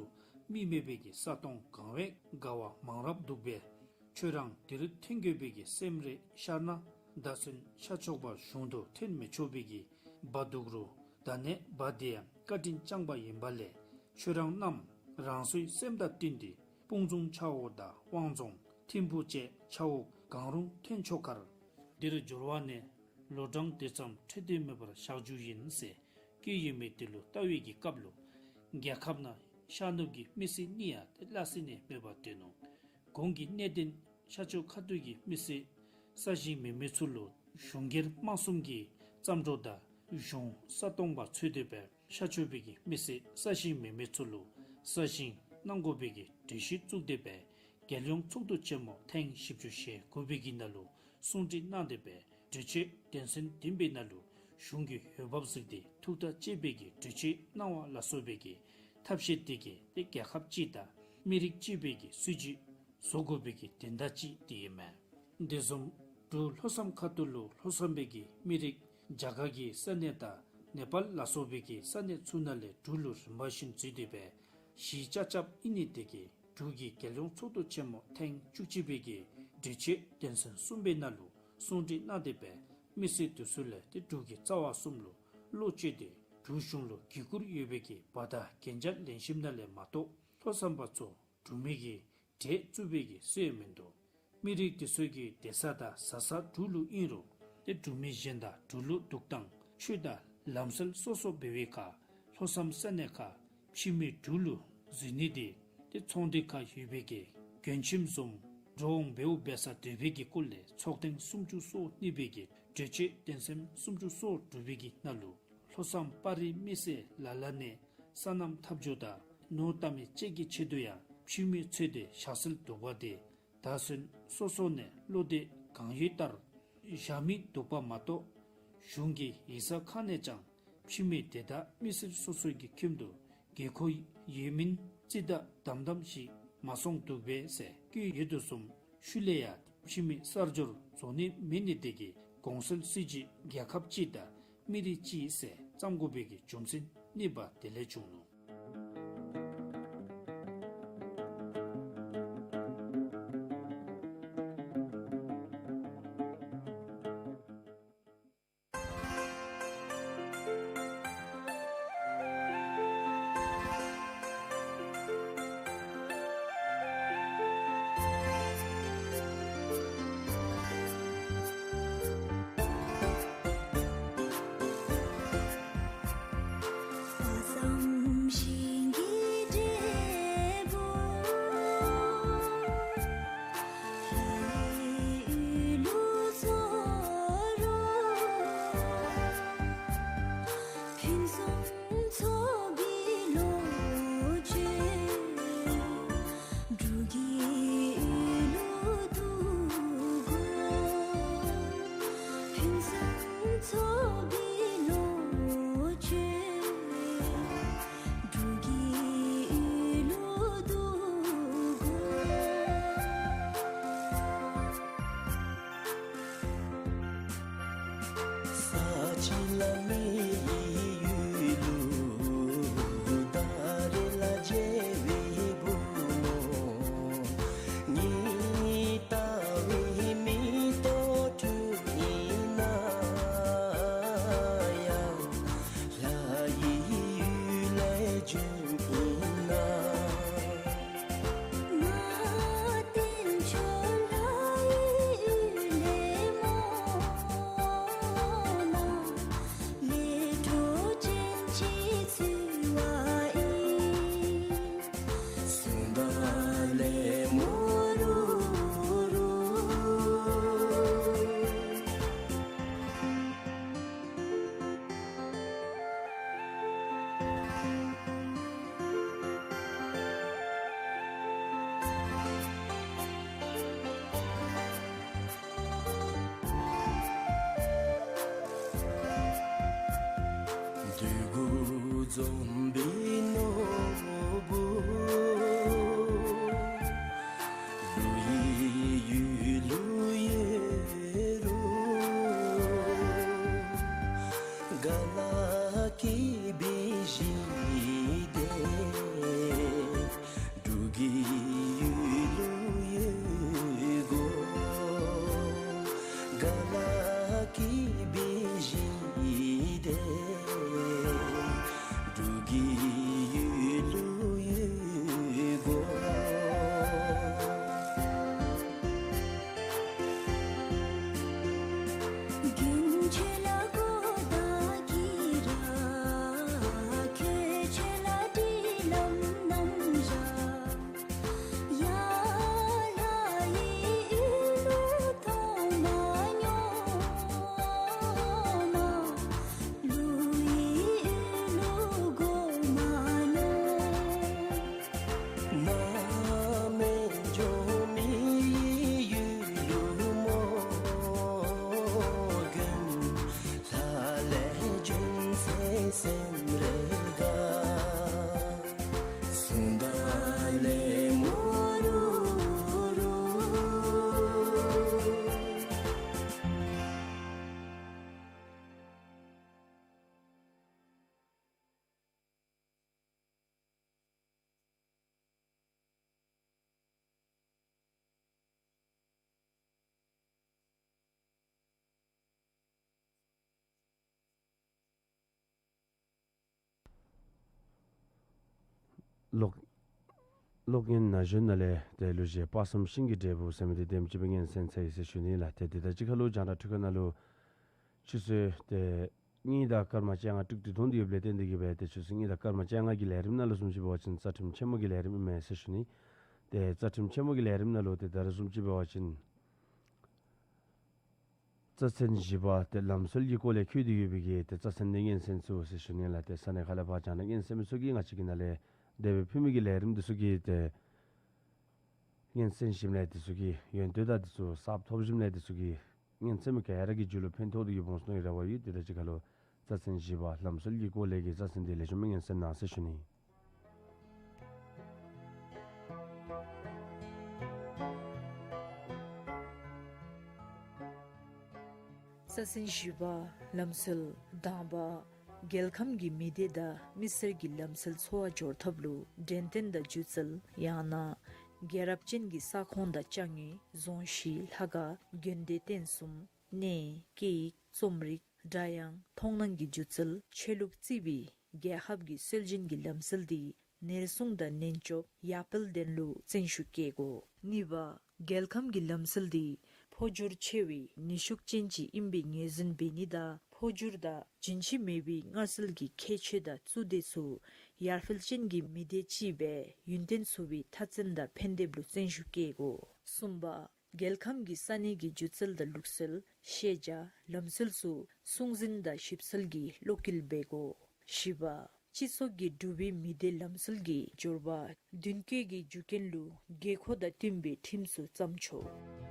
མི་མེད་པའི་གི་ས་སྟོང་གང་བས་དགའ་བ་མང་རབས་འདུག་པས། ཁྱོད་རང་དེར་འཐོན་དགོས་པའི་གི་སེམས་རེ་ཤར་ན་ད་གསོན་ཤར་ཕྱོགས་པ་གཞུང་དུ་འཐོན་མི་ཆོག་པའི་གི་བ་འདུག་རུང་ད་ནི་བ་དེ་ཡང་བཀའ་དྲིན་བསྐྱངས་པ་ཡིན་པ་ལས་ཁྱོད་རང་རྣམས་རང་སོའི་སེམས་དང་བསྟུན་ཏེ་སྤུངས་རྫོང་ཆ་འོག་དང་དབང་རྫོང་ཐིམ་ཕུ་བཅས་ཆ་འོག་གང་རུང་འཐོན་ཆོག་ཁར། འདིར་འབྱོར་བ་ནི་ལོ་གྲངས་དེ་ཙམ་འཕྲོད་བསྟེན་མེད་པར་བཞག་རྒྱུ་ཡིན་ཟེར་བཀོད་ཡོད་མི་དེ་ལུ་ལྟ་བའི་གི་སྐབས་ལུ་རྒྱལ་ཁབ་ནང་ཤར་ནུབ་ཀྱི་མི་སེར་གཉིས་ཡང་ཏེ་སླ་བསྲེ་ནི་མེད་པར་སྟོན་ནུག། གོང་གི་གནད་དོན་ཤར་ཕྱོགས་ཁ་ཐུག་གི་མི་སེར་ས་ཞིང་མེད་མི་ཚུ་ལུ་གཞུང་སྒེར་དམངས་གསུམ་གྱི་བརྩམས་སྒྲུང་དང་གཞུང་ས་སྟོང་པ་འཚོལ་ཏེ་སྦེ་ཤར་ཕྱོགས་པའི་གི་མི་སེར་ས་ཞིང་མེད་མི་ཚུ་ལུ་ས་ཞིང་གནང་དགོ་པའི་གི་གྲོས་གཞི་བཙུགས་ཏེ་སྦེ་རྒྱལ་ཡོངས་ཚོགས་འདུ་ཆེན་མོ་ཐེངས་བཞི་བཅུ་ཞེ་དགུ་པའི་གི་ནང་ལུ་གསུང་གྲོས་གནང་སྟེ་སྦེ་གྲོས་ཆོད་དོན་ཚན་བདུན་པའི་ནང་ལུ་གཞུང་གི་འོས་འབབ་གཟིགས་ཏེ་ཐུགས་ཐག་བཅད་པའི་གི་གྲོས་ཆོད་གནང་བ་ལ་སོགས་པའི་གི་ཐབས་ཤེས་དེ་གིས་ཏེ་རྒྱལ་ཁབ་གཅིག་དང་མི་རིགས་གཅིག་པའི་གི་སྲིད་བྱུས་བཟོ་དགོ་པའི་གི་དོན་དག་ཅིག་དེ་ཨིན་མས། དེ་བཟུམ་འབྲུག་ལྷོ་མཚམས་ཁ་ཐུག་ལུ་ལྷོ་མཚམས་པའི་གི་མི་རིགས་རྒྱ་གར་གྱི་ས་གནས་དང་ནེ་པཱལ་ལ་སོགས་པའི་གི་ས་གནས་ཚུ་ནང་ལས་འབྲུག་ལུ་རིམ་པ་བཞིན་འཛུལ་ཏེ་སྦེ་གཞིས་ཆགས་རྐྱབ་ཨིན་ནི་དེ་གིས་འབྲུག་གི་རྒྱལ་ཡོངས་ཚོགས་འདུ་ཆེན་མོ་ཐེངས་བཅུ་གཅིག་པའི་གི་གྲོས་ཆོད་དོན་ཚན་གསུམ་པའི་ནང་ལུ་གསུང་གྲོས་གནང་སྟེ་སྦེ་མི་སེར་དེ་ཚུ་ལས་ཏེ་འབྲུག་གི་རྩ་བ་གསུམ་ལུ་བློ་བཅོལ་ཏེ་འབྲུག་གཞུང་ལུ་གུས་བཀུར་ཡོད་པའི་གི་བརྡ་དང་གན་རྒྱ་ལེན་ཞིནམ་ལས་མ་གཏོགས་ལྷོ་མཚམས་པ་ཚུ་འབྲུག་མི་གི་གྲལ་བཙུགས་པའི་གི་སྲོལ་མིན་འདུག། མི་རིགས་དེ་ཚུ་གི་སྡོད་ས་དང་བཟའ་ས་འབྲུག་ལུ་ཨིན་རུང་ཏེ་འབྲུག་མི་གཞན་དང་འབྲུག་ལུ་འདུག་སྟངས་ཆོས་དང་ལམ་སྲོལ་སོ་སོ་འབད་བའི་ཁར་ལྷོ་མཚམས་ས་གནས་ཁར་ཕྱི་མི་འབྲུག་ལུ་འཛུལ་ནི་དེ་ཏེ་ཚོང་འདུས་ཁར་ཡོད་པའི་གི་མགྱོན་ཁྱིམ་བཟུམ་འགྲོ་འོང་འབདཝ་འབད་ས་སྡོད་པའི་གི་སྐོར་ལས་ཚོགས་ཐེངས་སུམ་ཅུ་སོ་གཉིས་པའི་གི་གྲོས་ཆོད་དོན་ཚན་སུམ་ཅུ་སོ་དྲུག་པའི་གི་ནང་ལུ་ལྷོ་མཚམས་པར་རིས་མི་སེར་ལ་ལ་ནས་སོ་ནམ་འཐབ་རྩོད་དང་ནོར་བཏབ་མི་བཅས་ཀྱི་ཆེད་དུ་ཡང་ཕྱི་མི་འཚོལ་ཏེ་བཞག་སྲོལ་འདུག་པ་དེ་ད་གསོན་སོ་སོ་ནས་བློ་འདོད་གང་ཡོད་ལྟར་བཞག་མི་འདུག་པ་མ་གཏོགས་གཞུང་གི་ཡིག་ཚང་ཁག་ནས་ཀྱང་ཕྱི་མི་དེ་དག་མི་སེར་སོ་སོ་གི་ཁྱིམ་དུ་དགོས་མཁོ་ཡོད་མིན་རྩིས་ལྟ་དམ་དམ་ཞིག་མ་སོང་འདུག་པས་ཟེར་བཀོད་ཡོད་དོ་བཟུམ། ཤུལ་ལས་ཡང་ཕྱི་མི་གསར་འབྱོར་བཟོ་ནི་མེད་ནི་དེ་གིས་ གོང་གསལ་སྲིད་བྱུས་རྒྱལ་ཁབ་གཅིག་དང་མི་རིགས་གཅིག་ཟེར་བརྩམ་དགོ་པའི་གི་རྒྱུ་མཚན་གཉིས་པ་དེ་ལས་བྱུང་ནུག། ལོག་ལོག་ངན་ན་གཞོན་ནང་ལས་ཏེ་གླུ་གཞས་དཔག་བསམ་ཤིང་གི་འབྲས་བུ་ཟེར་མི་འདི་དེམ་ཅིག་སྦེ་ངན་སེམས་ཚ་ཡི་ཟེར་ཞུ་ནི་ལགས། ཏེ་དེ་དང་གཅིག་ཁར་ལུ་རྒྱང་བསྒྲགས་འཕྲུལ་ཁང་ནང་ལུ་ཆུ་ཚོད་ཏེ་གཉིས་དང་སྐར་མ་བཅོ་ལྔ་དྲུག་ཏུ་ཐོན་ཏེ་ཡོདཔ་ལས་བརྟེན་ཏེ་གིས་སྦེ་ཏེ་ཆུ་ཚོད་གཉིས་དང་སྐར་མ་བཅོ་ལྔ་གི་ལས་རིམ་ནང་ལུ་བཟུམ་ཅིག་འབད་བ་ཅིན་རྩ་ཁྲིམས་ཆེན་མོ་གི་ལས་རིམ་ཨིན་མས་ཟེར་ཞུ་ནི། ཏེ་རྩ་ཁྲིམས་ཆེན་མོ་གི་ལས་རིམ་ནང་ལུ་ཏེ་ད་རེས་བཟུམ་ཅིག་འབད་བ་ཅིན་རྩ་ཚན་བཞི་པ་ཏེ་ལམ་སྲོལ་གྱི་སྐོར་ལས་འཁོད་དེ་ཡོད་པའི་གི་ཏེ་རྩ་ཚན་འདི་སྙན་གསན་ཚུགས་ཟེར་ཞུ་ནི་ལགས། ཏེ་ས་གནས་ཁག་ལས་ཕར་རྒྱང་བསྒྲགས་སྙན་གསན་མི་ཚུ་གིས་ང་བཅས་ཀྱི་ནང་ལས་དེ་སྦེ་ཕུལ་མི་གི་ལས་རིམ་འདི་ཚུ་གི་ཏེ་སྙན་གསན་ཞིནམ་ལས་དེ་ཚུ་གི་ཡོན་ཏན་དང་དེ་ཚུ་གསརཔ་ཐོབ་ཞིནམ་ལས་དེ་ཚུ་གིས་སྙན་གསན་མི་ག་ར་གི་རྒྱུད་ལུ་ཕན་ཐོགས་ཏེ་གིས་འོང་ཟེར་མནོ་བའི་རེ་བ་ཡོད། དེ་དང་གཅིག་ཁར་ལུ་རྩ་ཚན་བཞི་པ་ལམ་སྲོལ་གྱི་སྐོར་ལས་ཀྱི་རྩ་ཚན་འདི་ལེགས་ཤོམ་སྦེ་སྙན་གསན་གནང་ཟེར་ཞུ་ནི། ས་ཟིན་བཞི་པ། ལམ་སྲོལ། དང་པ། རྒྱལ་ཁམས་ཀྱི་མི་སྡེ་དང་མི་སེར་གྱི་ལམ་སྲོལ་འཚོ་བ་སྐྱོང་ཐབས་ལུ་འགྲེམས་སྟོན་དང་སྒྱུ་རྩལ་ཡང་ན་རྒྱལ་རབས་ཅན་གྱི་ས་ཁོངས་དང་ཅ་དངོས་རྫོང་གཞི་ལྷ་ཁང་དགོན་སྡེ་རྟེན་གསུམ་གནས་སྐད་ཡིག་རྩོམ་རིག་སྒྲ་དབྱངས་མཐོང་སྣང་གི་སྒྱུ་རྩལ་ཆོས་ལུགས་རྩིས་པའི་རྒྱལ་ཁབ་ཀྱི་སྲོལ་རྒྱུན་གྱི་ལམ་སྲོལ་འདི་ནེར་སྲུང་དང་ནན་སྐྱོབ་ཡར་སྤེལ་དོན་ལུ་བརྩོན་ཤུགས་བསྐྱེད་དགོ། གཉིས་པ། རྒྱལ་ཁམས་ཀྱི་ལམ་སྲོལ་འདི་འཕོ་འགྱུར་ཆེ་བའི་ནུས་ཤུགས་ཅན་ཅིག་ཨིན་པའི་ངོས་འཛིན་འབད་ནི་དང་འཕོ་འགྱུར་དང་རྒྱུན་ཆད་མེད་པའི་སྔར་སྲོལ་གྱི་ཁྱད་ཆོས་དང་གཙོ་དོན་ཚུ་ཡར་འཕེལ་ཅན་གྱི་མི་སྡེ་ཅིག་སྦེ་ཡུན་བརྟན་ཚུགས་པའི་མཐའ་བཙན་དང་ཕན་འདེབས་ལུ་བརྩོན་ཤུགས་བསྐྱེད་དགོ། གསུམ་པ། རྒྱལ་ཁམས་ཀྱི་ས་གནས་ཀྱི་སྒྱུ་རྩལ་དང་ལུགས་སྲོལ་ཤེས་བྱ་ལམ་སྲོལ་ཚུ་སྲུང་འཛིན་དང་ཞིབ་འཚོལ་གྱིས་བློ་འཁྱུལ་འབད་དགོ། བཞི་པ། སྤྱི་ཚོགས་ཀྱི་འབྲུག་པའི་མི་སྡེ་ལམ་སྲོལ་གྱི་འབྱོར་བ་མདུན་སྐྱོད་ཀྱི་རྒྱུ་རྐྱེན་ལུ་དགོས་མཁོ་དང་བསྟུན་པའི་ཁྲིམས་ཚུ་བརྩམ་ཆོག།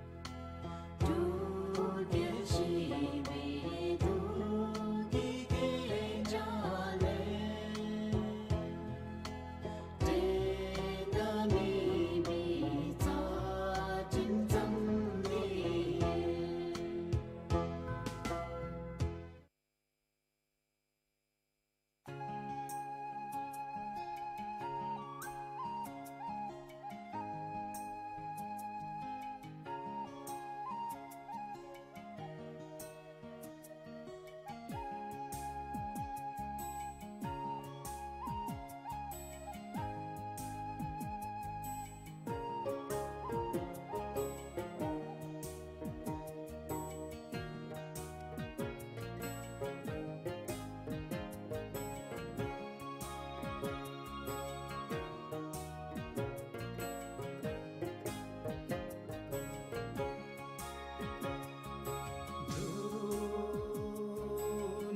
འབྲུག་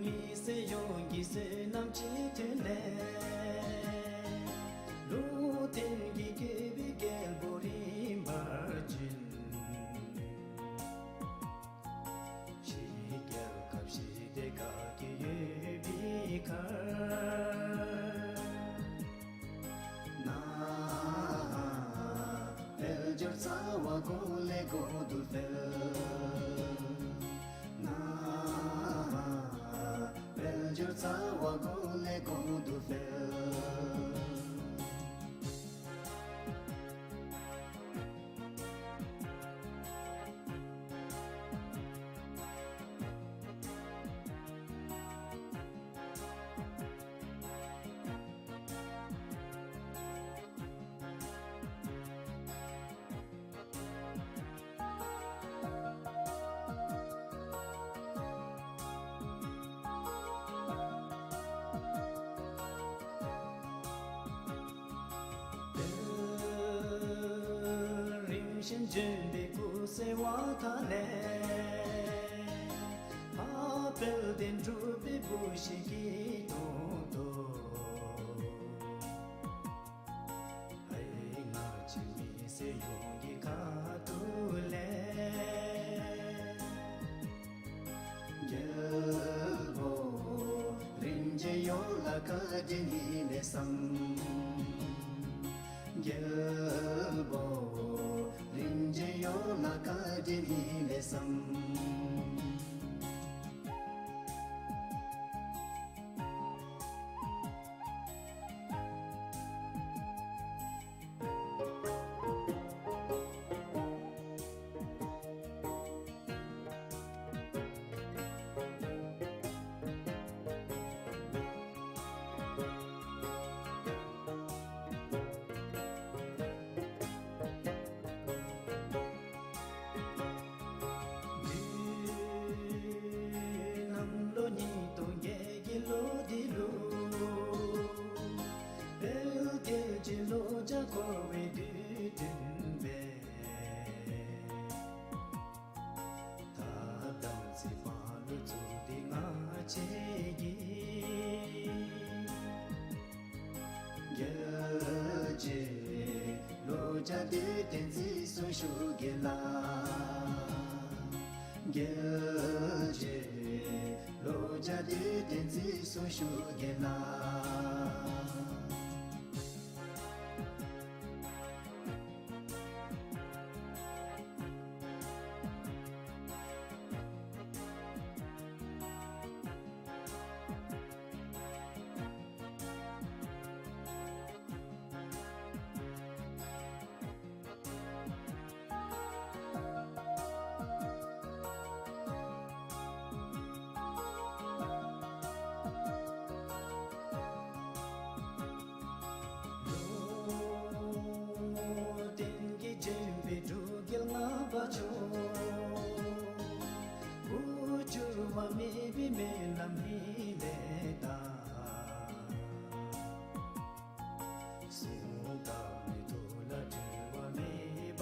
མི་སེར་ཡོངས་ཀྱི་བསོད་ནམས་ཆེ་མཐོང་ལས། ལུང་བསྟན་གྱི་བཀོད་པའི་རྒྱལ་པོ་རིམ་པར་བྱོན། ཕྱི་རྒྱལ་ཁབ་ཞི་བདེ་དགའ་སྐྱིད་ཡོད་པའི་ཁར། ནཱ་དཔལ་འབྱོར་རྩ་བ་གོང་ལས་གོང་དུ་འཕེལ། ནཱ་དཔལ་འབྱོར་རྩ་བ་གོང་ལས་གོང་དུ་འཕེལ། རིམ་བཞིན་འབྱོན་པའི་སྐུ་ཚེ་བ་ཐང་ལས། ཕ་དཔལ་ལྡན་འབྲུག་པའི་བུ་ཞིག་གི་དོན་དུ། ཧའི་ང་བཅས་མི་སེར་ཡོངས་ཀྱི་ཁ་ཐུག་ལས། རྒྱལ་པོ་རིམ་བྱོན་ཡོངས་ལ་བཀའ་དྲིན་ཡིན་པས་སམ། རྒྱལ་པོ་རིམ་བྱོན་ཡོངས་ལ་བཀའ་དྲིན་ཡིན་པས་སམ། དུས་གནམ་ལོ་ཉིས་སྟོང་བརྒྱད་ཀྱི་ལོ་འདི་ལུ། དཔལ་རྒྱལ་གྱི་ལོ་བརྒྱ་འཁོར་བའི་དུས་སྟོན་སྦེ། ཐ་དམ་ཚེས་པ་ལུ་བཙུགས་ཏེ་ང་བཅས་ཀྱིས། རྒྱལ་གྱི་ལོ་བརྒྱ་དུས་སྟོན་རྩིས་སུ་ཞུ་གེ་ལགས། རྒྱལ་གྱི་ལོ་བརྒྱ་དུས་སྟོན་རྩིས་སུ་ཞུ་གེ་ལགས། བ་མེད་པའི་སྨོན་ལམ་ལས་དང་། གསུང་དག་མི་ཐུགས་ལ་འཁྲུལ་བ་མེད་པ་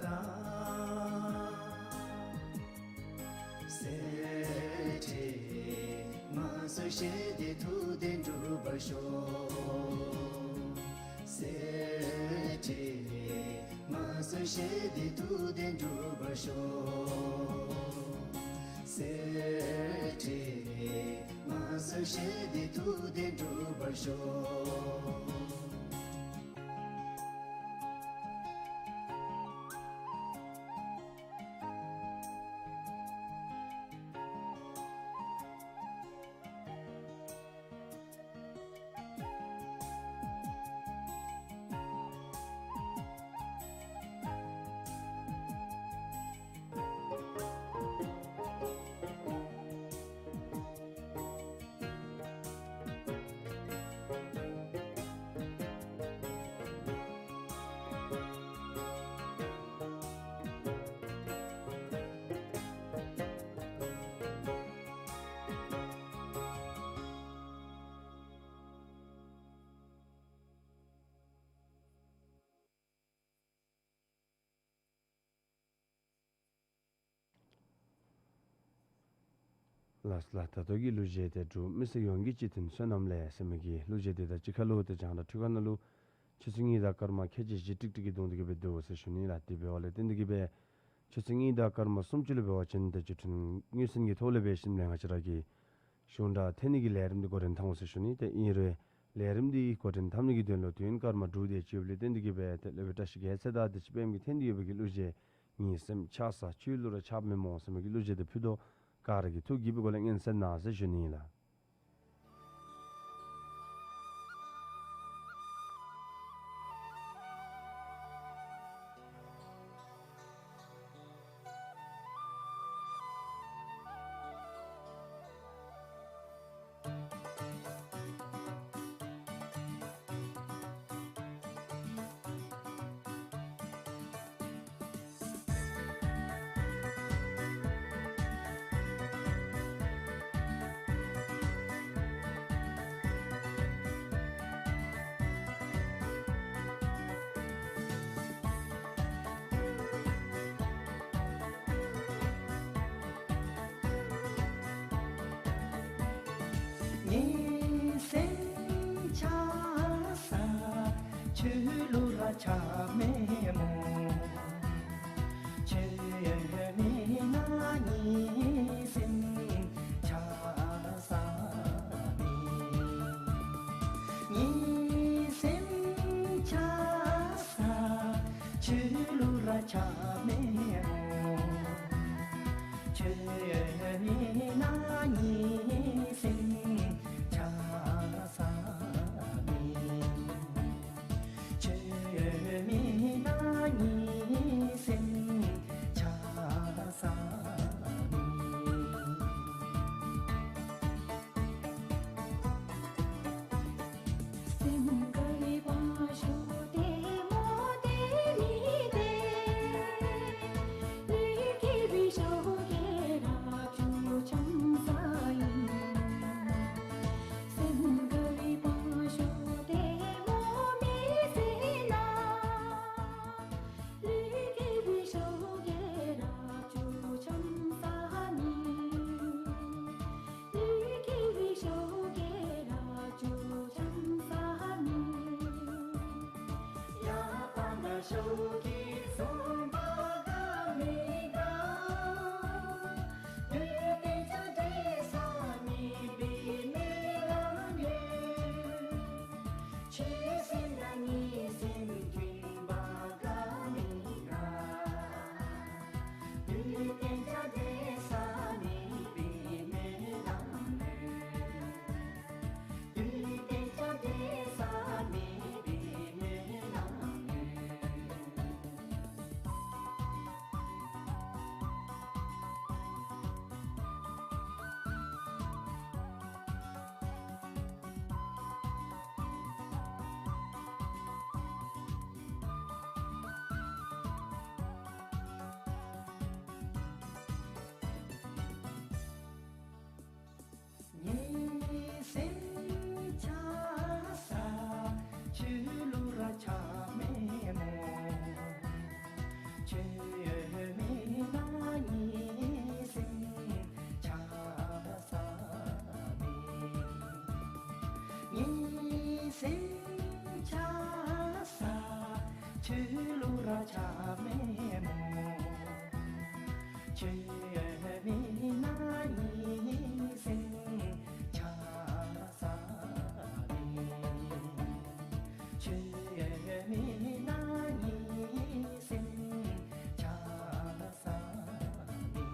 རང་། གསེར་ཕྲེང་མ་སུ་ཤེས་ཏེ་ཐུགས་བདེན་འགྲུབ་པར་ཤོག། གསེར་ཕྲེང་མ་སུ་ཤེས་ཏེ་ཐུགས་བདེན་འགྲུབ་པར་ཤོག། གསེར་ཕྲེང་མ་སུ་ཤེས་ཏེ་ཐུགས་བདེན་འགྲུབ་པར་ཤོག། ལགས་ལགས། ད་ལྟོ་གི་གླུ་གཞས་དེ་འབྲུག་མི་སེར་ཡོངས་ཀྱི་སྤྱི་མཐུན་བསོད་ནམས་ལས་ཟེར་མི་གི་གླུ་གཞས་དེ་དང་གཅིག་ཁར་ལུ་ཏེ་རྒྱང་བསྒྲགས་འཕྲུལ་ཁང་ནང་ལུ་ཆུ་ཚོད་གཉིས་དང་སྐར་མ་ཁལ་གཅིག་བཞི་ཀྲིག་ཀྲི་གི་བརྡུང་སྟེ་གི་སྦེ་འདུག་ཟེར་ཞུ་ནི་ལགས། དེ་འབདཝ་ལས་བརྟེན་ཏེ་གི་སྦེ་ཆུ་ཚོད་གཉིས་དང་སྐར་མ་སུམ་ཅུ་ལུ་འབད་བ་ཅིན་ཏེ་བརྒྱུད་འཕྲིན་དངོས་ཟིན་གྱི་ཐོག་ལས་འབད་ཞིནམ་ལས་ང་བཅས་ར་གི་གཞུང་དང་འཐད་ནི་གི་ལས་རིམ་འདི་འགོ་འདྲེན་འཐབ་འོང་ཟེར་ཞུ་ནི། ཏེ་ཨིན་རུང་ལས་རིམ་འདི་འགོ་འདྲེན་འཐབ་ནི་གི་དོན་ལུ་དུས་ཡུན་སྐར་མ་དྲུག་དེ་ཅིག་ཡོདཔ་ལས་བརྟེན་ཏེ་གི་སྦེ་ཏེ་སློབ་དཔོན་བཀྲ་ཤིས་རྒྱལ་མཚན་དང་ཏེ་སྤྱི་པའི་གི་འཐེན་ཏེ་ཡོད་པའི་གི་གླུ་གཞས་ངེའི་སེམས་ཆགས་ས་ཁྱོད་ལུ་ར་ཆགསཔ་མེན་སྨོ་ཟེར་མི་གི་གླུ་གཞས་དེ་ཕུལ་དོ། ག་ར་གིས་ཐུགས་དགྱེས་པའི་སྒོ་ལས་སྙན་གསན་གནང་ཟེར་ཞུ་ནི་ལགས། ངེའི་སེམས་ཆགས་ས་ཁྱོད་ལུ་ར་ཆགསཔ་མེན་སྨོ། ཁྱོད་མེད་ན་ངེའི་སེམས་ཆགས་ས་མེད། ངེའི་སེམས་ཆགས་ས་ཁྱོད་ལུ་ར་ཆགསཔ་མེན་སྨོ། ཁྱོད་མེད་ན་ངེའི་སེམས་ཆགས་ས་མེད། ཁྱོད་མེད་ན་ངེའི་སེམས་ཆགས་ས་མེད། སེམས་དགའ་བའི་བ་ཤོ་ཏེ་མོ་ཏེ་མི་ཏེ། ལུས་སྐྱིད་པའི་ཤོ་གེ་ར་ཅུ་ཆམ་ས་ཨིན། སེམས་དགའ་བའི་བ་ཤོ་ཏེ་མོ་མི་ཟེར་ན། ལུས་སྐྱིད་པའི་ཤོ་གེ་ར་ཅུ་ཆམ་ས་མེད། ལུས་སྐྱིད་པའི་ཤོ་གེ་ར་ཅུ་ཆམ་ས་མེད། ཡ་པ་ན་ཤོ་གེ་སོང་པ་ག་མི་ག། ལུས་བརྟན་ཆ་འདྲེས་ས་མེད་པའི་མེ་ལ་ནེ། ཁྱོད་སེམས་དང་ངེའི་སེམས་མཐུན་པ་ག་མི་ག། ལུས་བརྟན་ཆ་འདྲེས་ས་མེད་པའི་མེ་ལ་ནེ། ལུས་བརྟན་ཆ་འདྲེས་ས་མེད་པའི་མེ་ལ་ནེ། ཆོས་ལུ་ར་ཆགས་མེད་སྨོ། ཆོས་མེད་ན་ངེའི་སེམས་ཆགས་ས་མེད། ཆོས་མེད་ན་ངེའི་སེམས་ཆགས་ས་མེད།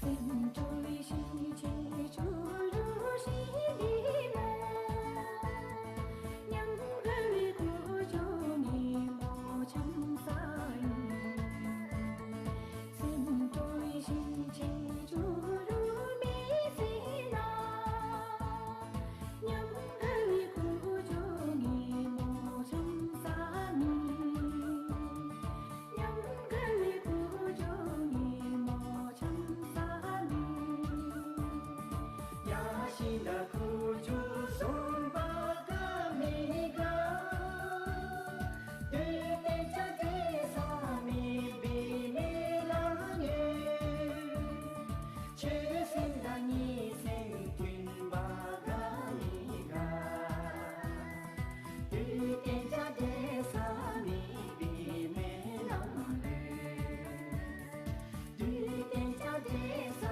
སེམས་སྐྱོ་བའི་ཞིང་ཆེན་ཆུ་རུ་ཞིང་འདི་ན། ཉམས་དགའ་བའི་ཁུ་བྱུག་ཉིན་མོ་འཆམ་ས་ཨིན། སེམས་སྐྱོ་བའི་ཞིང་ཆེན་ཆུ་རུ་མི་ཟེར་ན། ཉམས་དགའ་བའི་ཁུ་བྱུག་ཉིན་མོ་འཆམ་ས་མེད། ཉམས་དགའ་བའི་ཁུ་བྱུག་ཉིན་མོ་འཆམ་ས་མེད། ཡ་ཤི་ད་ཁུ་བྱུག་སོང་པ་དགའ་མི་དགའ། དུས་གཏན་ཆ་འདྲེ་ས་མེད་པའི་མེ་ལ་ངུ། ཁྱོད་སེམས་དང་ངེའི་སེམས་མཐུན་པ་དགའ་མི་དགའ། དུས་གཏན་ཆ་འདྲེ་ས་མེད་པའི་མེ་ལ་ངུ། དུས་གཏན་ཆ་འདྲེ་ས་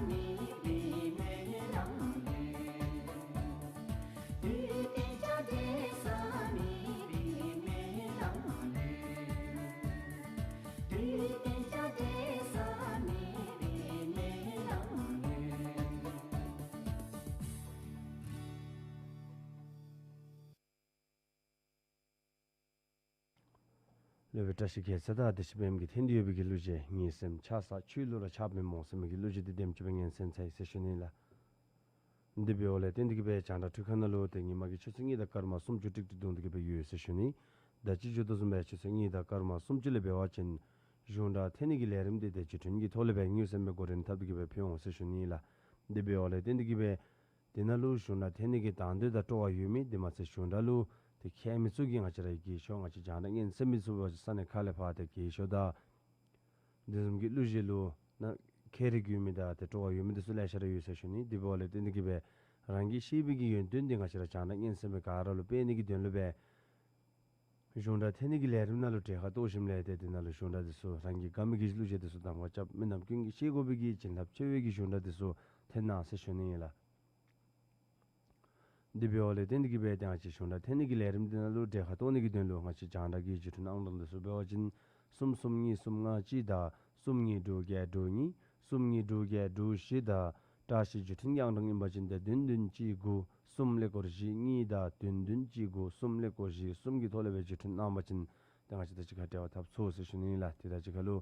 མེད་པའི་མེ་ལ་ངུ། དུས་གཏན་ཆ་འདྲེ་ས་མེད་པའི་མེ་ལ་ངུ། དུས་གཏན་ཆ་འདྲེ་ས་མེད་པའི་མེ་ལ་ངུ། སློབ་དཔོན་བཀྲ་ཤིས་རྒྱལ་མཚན་དང་བདེ་ཆེན་པདྨ་གིས་འཐེན་ཏེ་ཡོད་པའི་གི་གླུ་གཞས་ངེའི་སེམས་ཆགས་ས་ཆོས་ལུ་ར་ཆགས་མེད་སྨོ་ཟེར་མི་གི་གླུ་གཞས་འདི་དེམ་ཅིག་སྦེ་ངན་སེམས་ཚར་ཡི་ཟེར་ཞུ་ནི་ལགས། དེ་འབདཝ་ལས་བརྟེན་ཏེ་གིས་སྦེ་རྒྱང་བསྒྲགས་འཕྲུལ་ཁང་ནང་ལུ་ཏེ་ཉིན་མ་གི་ཆུ་ཚོད་གཉིས་དང་སྐར་མ་སུམ་ཅུ་ཀྲིག་ཀྲི་བརྡུང་སྟེ་གིས་སྦེ་ཡོད་ཟེར་ཞུ་ནི། ད་ཅི་ཞུ་དོ་བཟུམ་སྦེ་ཆུ་ཚོད་གཉིས་དང་སྐར་མ་སུམ་ཅུ་ལས་འབད་བ་ཅིན་གཞུང་གྲྭ་འཐེན་ནི་གི་ལས་རིམ་འདི་ཏེ་བརྒྱུད་འཕྲིན་གྱི་ཐོག་ལས་སྦེ་ངེའི་སེམས་སྦེ་འགོ་འདྲེན་འཐབ་སྟེ་གིས་སྦེ་ཕུལ་འོང་ཟེར་ཞུ་ནི་ལགས། དེ་འབདཝ་ལས་བརྟེན་ཏེ་གིས་སྦེ་དེ་ནང་ལུ་གཞུང་གྲྭ་འཐེན་ནི་གི་དང་འདོད་དང་སྤྲོ་བ་ཡོད་མི་དེ་མ་ཚད་གཞུང་གྲྭ་ལུ་ཏེ་མཁས་མི་ཚུ་གིས་ང་བཅས་ར་གི་ཤོག་ང་བཅས་རྒྱང་བསྒྲགས་སྙན་གསན་མི་ཚུ་ས་གནས་ཁག་ལས་ཕར་ཏེ་གི་ཤོག་དང་དེ་བཟུམ་གྱི་གླུ་གཞས་ལུ་ན་མཁས་རིག་ཡོད་མི་དང་ཏེ་སྤྲོ་བ་ཡོད་མི་དེ་ཚུ་ལེ་ཤ་ར་ཡོད་ཟེར་ཞུ་ནི། དེ་འབདཝ་ལས་བརྟེན་ཏེ་གིས་སྦེ་རང་གིས་ཤེས་པའི་གི་ཡོན་ཏན་འདི་ང་བཅས་ར་རྒྱང་བསྒྲགས་སྙན་གསན་མི་ག་ར་ལུ་སྤེལ་ནི་གི་དོན་ལུ་སྦེ་གཞུང་གྲྭ་འཐེན་ནི་གི་ལས་རིམ་ནང་ལུ་གྲལ་ཁར་གཏོགས་ཞིནམ་ལས་ཏེ་དེ་ནང་ལུ་གཞུང་གྲྭ་དེ་ཚུ་རང་གིས་དགའ་མི་གི་གླུ་གཞས་དེ་ཚུ་གདམ་ཁ་རྐྱབ། མི་ནམ་རྒྱུན་གྱི་ཤེས་དགོ་པའི་གི་བྱིན་རླབས་ཆེ་བའི་གི་གཞུང་གྲྭ་དེ་ཚུ་འཐེན་གནང་ཟེར་ཞུ་ནི་ཨིན་ལགས། དེ་འབདཝ་ལས་བརྟེན་ཏེ་གིས་སྦེ་ཏེ་ང་བཅས་གཞུང་གྲྭ་འཐེན་ནི་གི་ལས་རིམ་འདི་ནང་ལུ་གྲལ་ཁར་གཏོགས་ནི་གི་དོན་ལུ་ང་བཅས་རྒྱང་བསྒྲགས་ཀྱི་བརྒྱུད་འཕྲིན་ཨང་གྲངས་དེ་ཚུ་འབད་བ་ཅིན་གསུམ་གསུམ་གཉིས་གསུམ་ལྔ་གཅིག་དང་གསུམ་གཉིས་དྲུག་བརྒྱད་དྲུག་གཉིས། གསུམ་གཉིས་དྲུག་བརྒྱད་དྲུག་བཞི་དང་བཀྲ་ཤིས་བརྒྱུད་འཕྲིན་གྱི་ཨང་གྲངས་ཨིན་པ་ཅིན་ཏེ་བདུན་བདུན་གཅིག་དགུ་གསུམ་ཀླད་ཀོར་བཞི་གཉིས་དང་བདུན་བདུན་གཅིག་དགུ་གསུམ་ཀླད་ཀོར་བཞི་གསུམ་གྱི་ཐོག་ལས་སྦེ་བརྒྱུད་འཕྲིན་གནང་བ་ཅིན་ཏེ་ང་བཅས་དང་གཅིག་ཁར་འབྲེལ་བ་འཐབ་ཚུགས་ཟེར་ཞུ་ནི་ཨིན་ལགས། དེ་དང་གཅིག་ཁར་ལུ་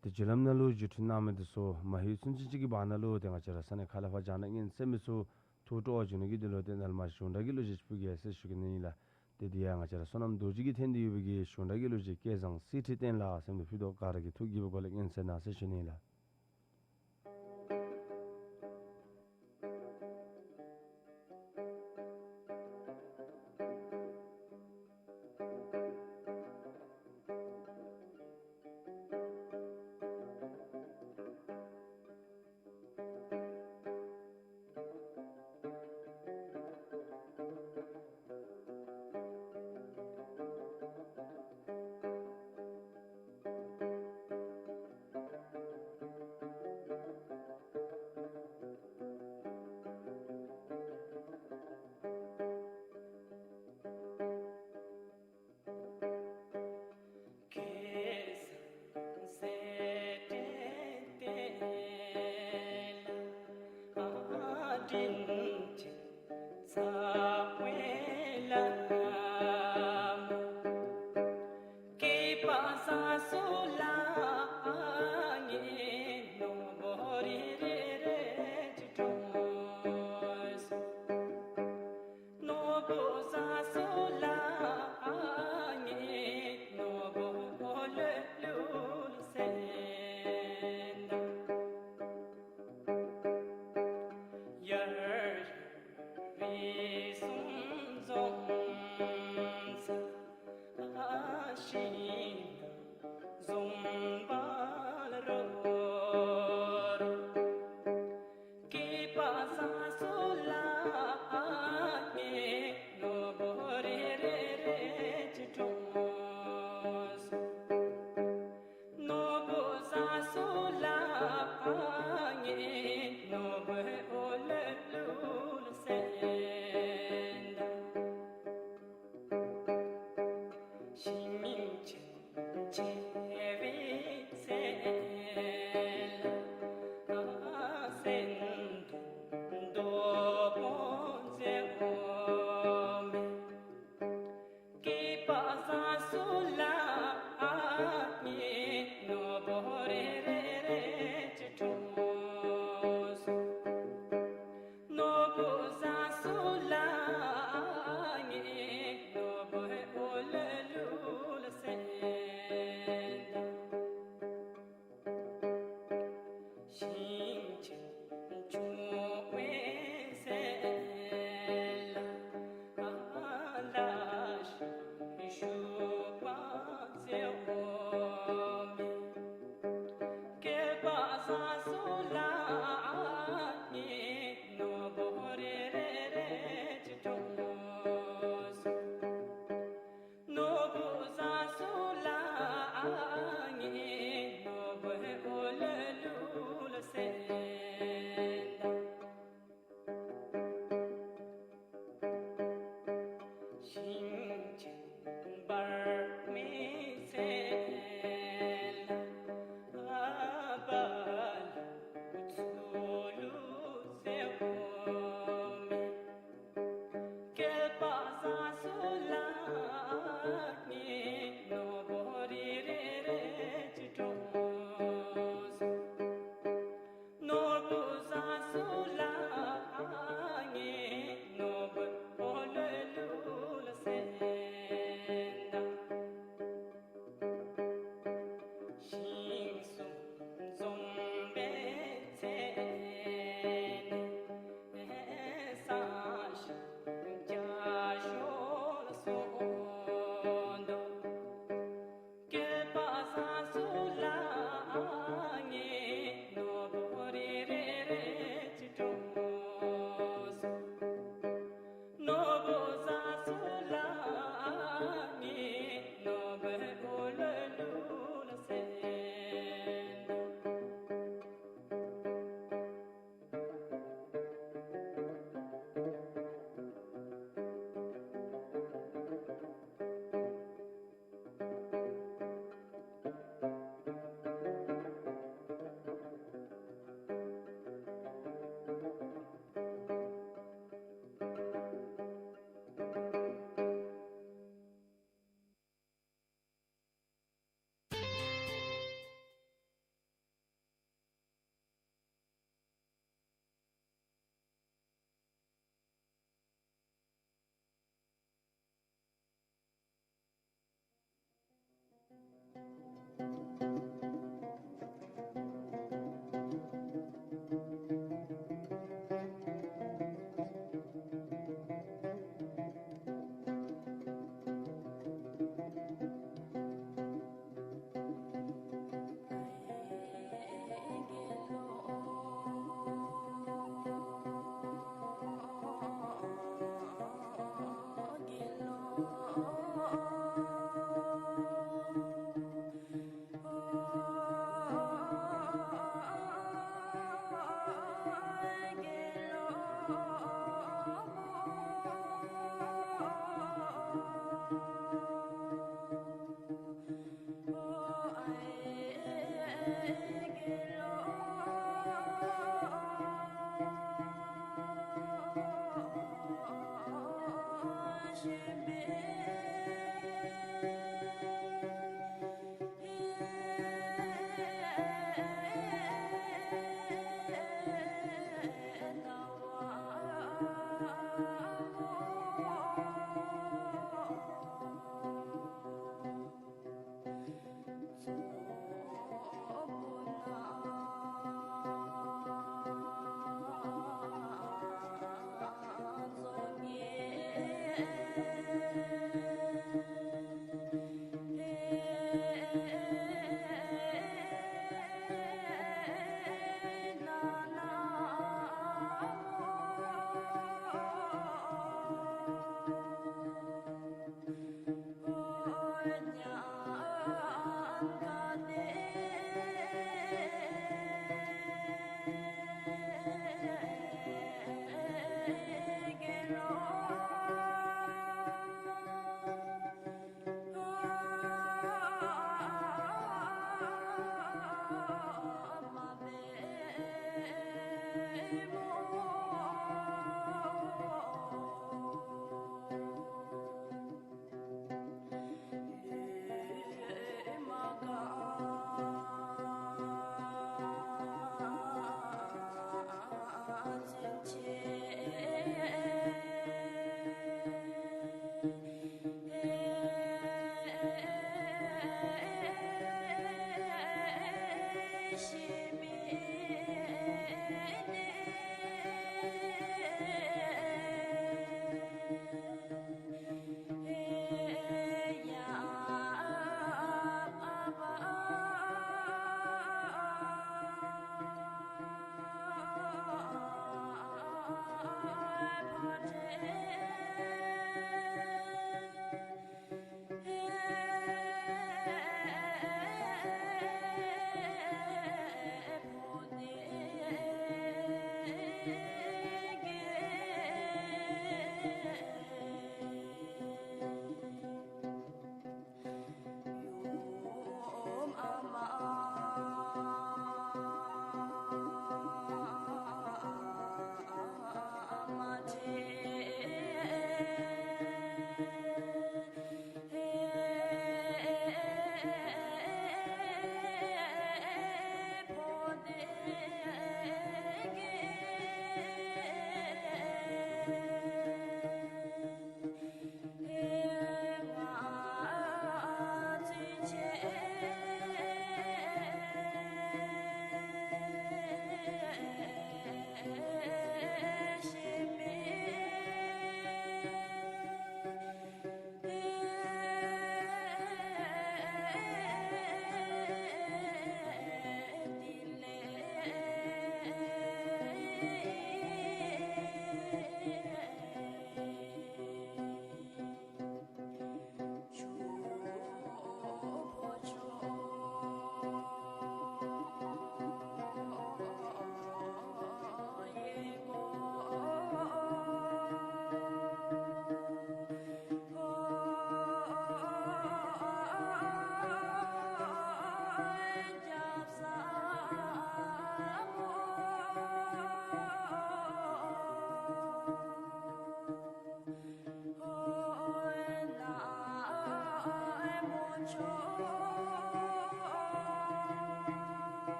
ཏེ་བརྒྱུད་ལམ་ནང་ལུ་བརྒྱུད་འཕྲིན་གནང་མི་དེ་ཚུ་མ་ལྷོད་ཚུན་ཚོད་ཅིག་གི་བར་ན་ལུ་ཏེ་ང་བཅས་ར་ས་གནས་ཁག་ལས་ཕར་རྒྱང་བསྒྲགས་སྙན་གསན་མི་ཚུ་ཐུགས་སྤྲོ་བ་འཇུག་ནི་གི་དོན་ལུ་ཏེ་ནཱ་ལས་མར་གཞུང་གྲྭ་གི་གླུ་གཞས་ཅིག་ཕུལ་གེ་ཟེར་ཞུ་གེ་ནི་ཨིན་ལགས། ཏེ་དེ་ཡང་ང་བཅས་ར་བསོད་ནམས་རྡོ་རྗེ་གིས་འཐེན་ཏེ་ཡོད་པའི་གི་གཞུང་གྲྭ་གི་གླུ་གཞས་སྐལ་བཟང་གསེར་ཁྲི་བསྟན་ལ་ཟེར་མི་ཕུལ་དོ། ག་ར་གིས་ཐུགས་དགྱེས་པའི་སྒོ་ལས་སྙན་གསན་གནང་ཟེར་ཞུ་ནི་ཨིན་ལགས།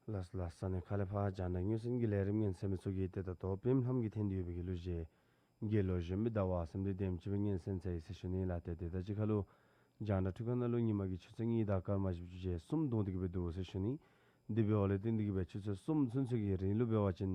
ལགས་ལགས། ས་གནས་ཁ་ལས་ཕར་རྒྱང་བསྒྲགས་སྙན་གསན་གྱི་ལས་རིམ་ཉན་གསན་མི་ཚུ་གིས་ཏེ་ད་ལྟོ་པདྨ་ལྷམ་གྱིས་འཐེན་ཏེ་ཡོད་པའི་གི་གླུ་གཞས་དགེ་སློང་གཞོན་པའི་ཟླ་བ་ཟེར་མི་འདི་དེམ་ཅིག་སྦེ་ཉན་གསན་ཚར་ཡི་ཟེར་ཞུ་ནི་ལགས། ཏེ་དེ་དང་གཅིག་ཁར་ལུ་རྒྱང་བསྒྲགས་འཕྲུལ་ཁང་ནང་ལུ་ཉིན་མ་གི་ཆུ་ཚོད་གཉིས་དང་སྐར་མ་བཞི་བཅུ་ཞེ་གསུམ་བརྡུངས་ཏེ་གི་སྦེ་འདུག་ཟེར་ཞུ་ནི། དེ་འབདཝ་ལས་བརྟེན་ཏེ་གི་སྦེ་ཆུ་ཚོད་གསུམ་ཚུན་ཚོད་ཀྱི་རིང་ལུ་འབད་བ་ཅིན་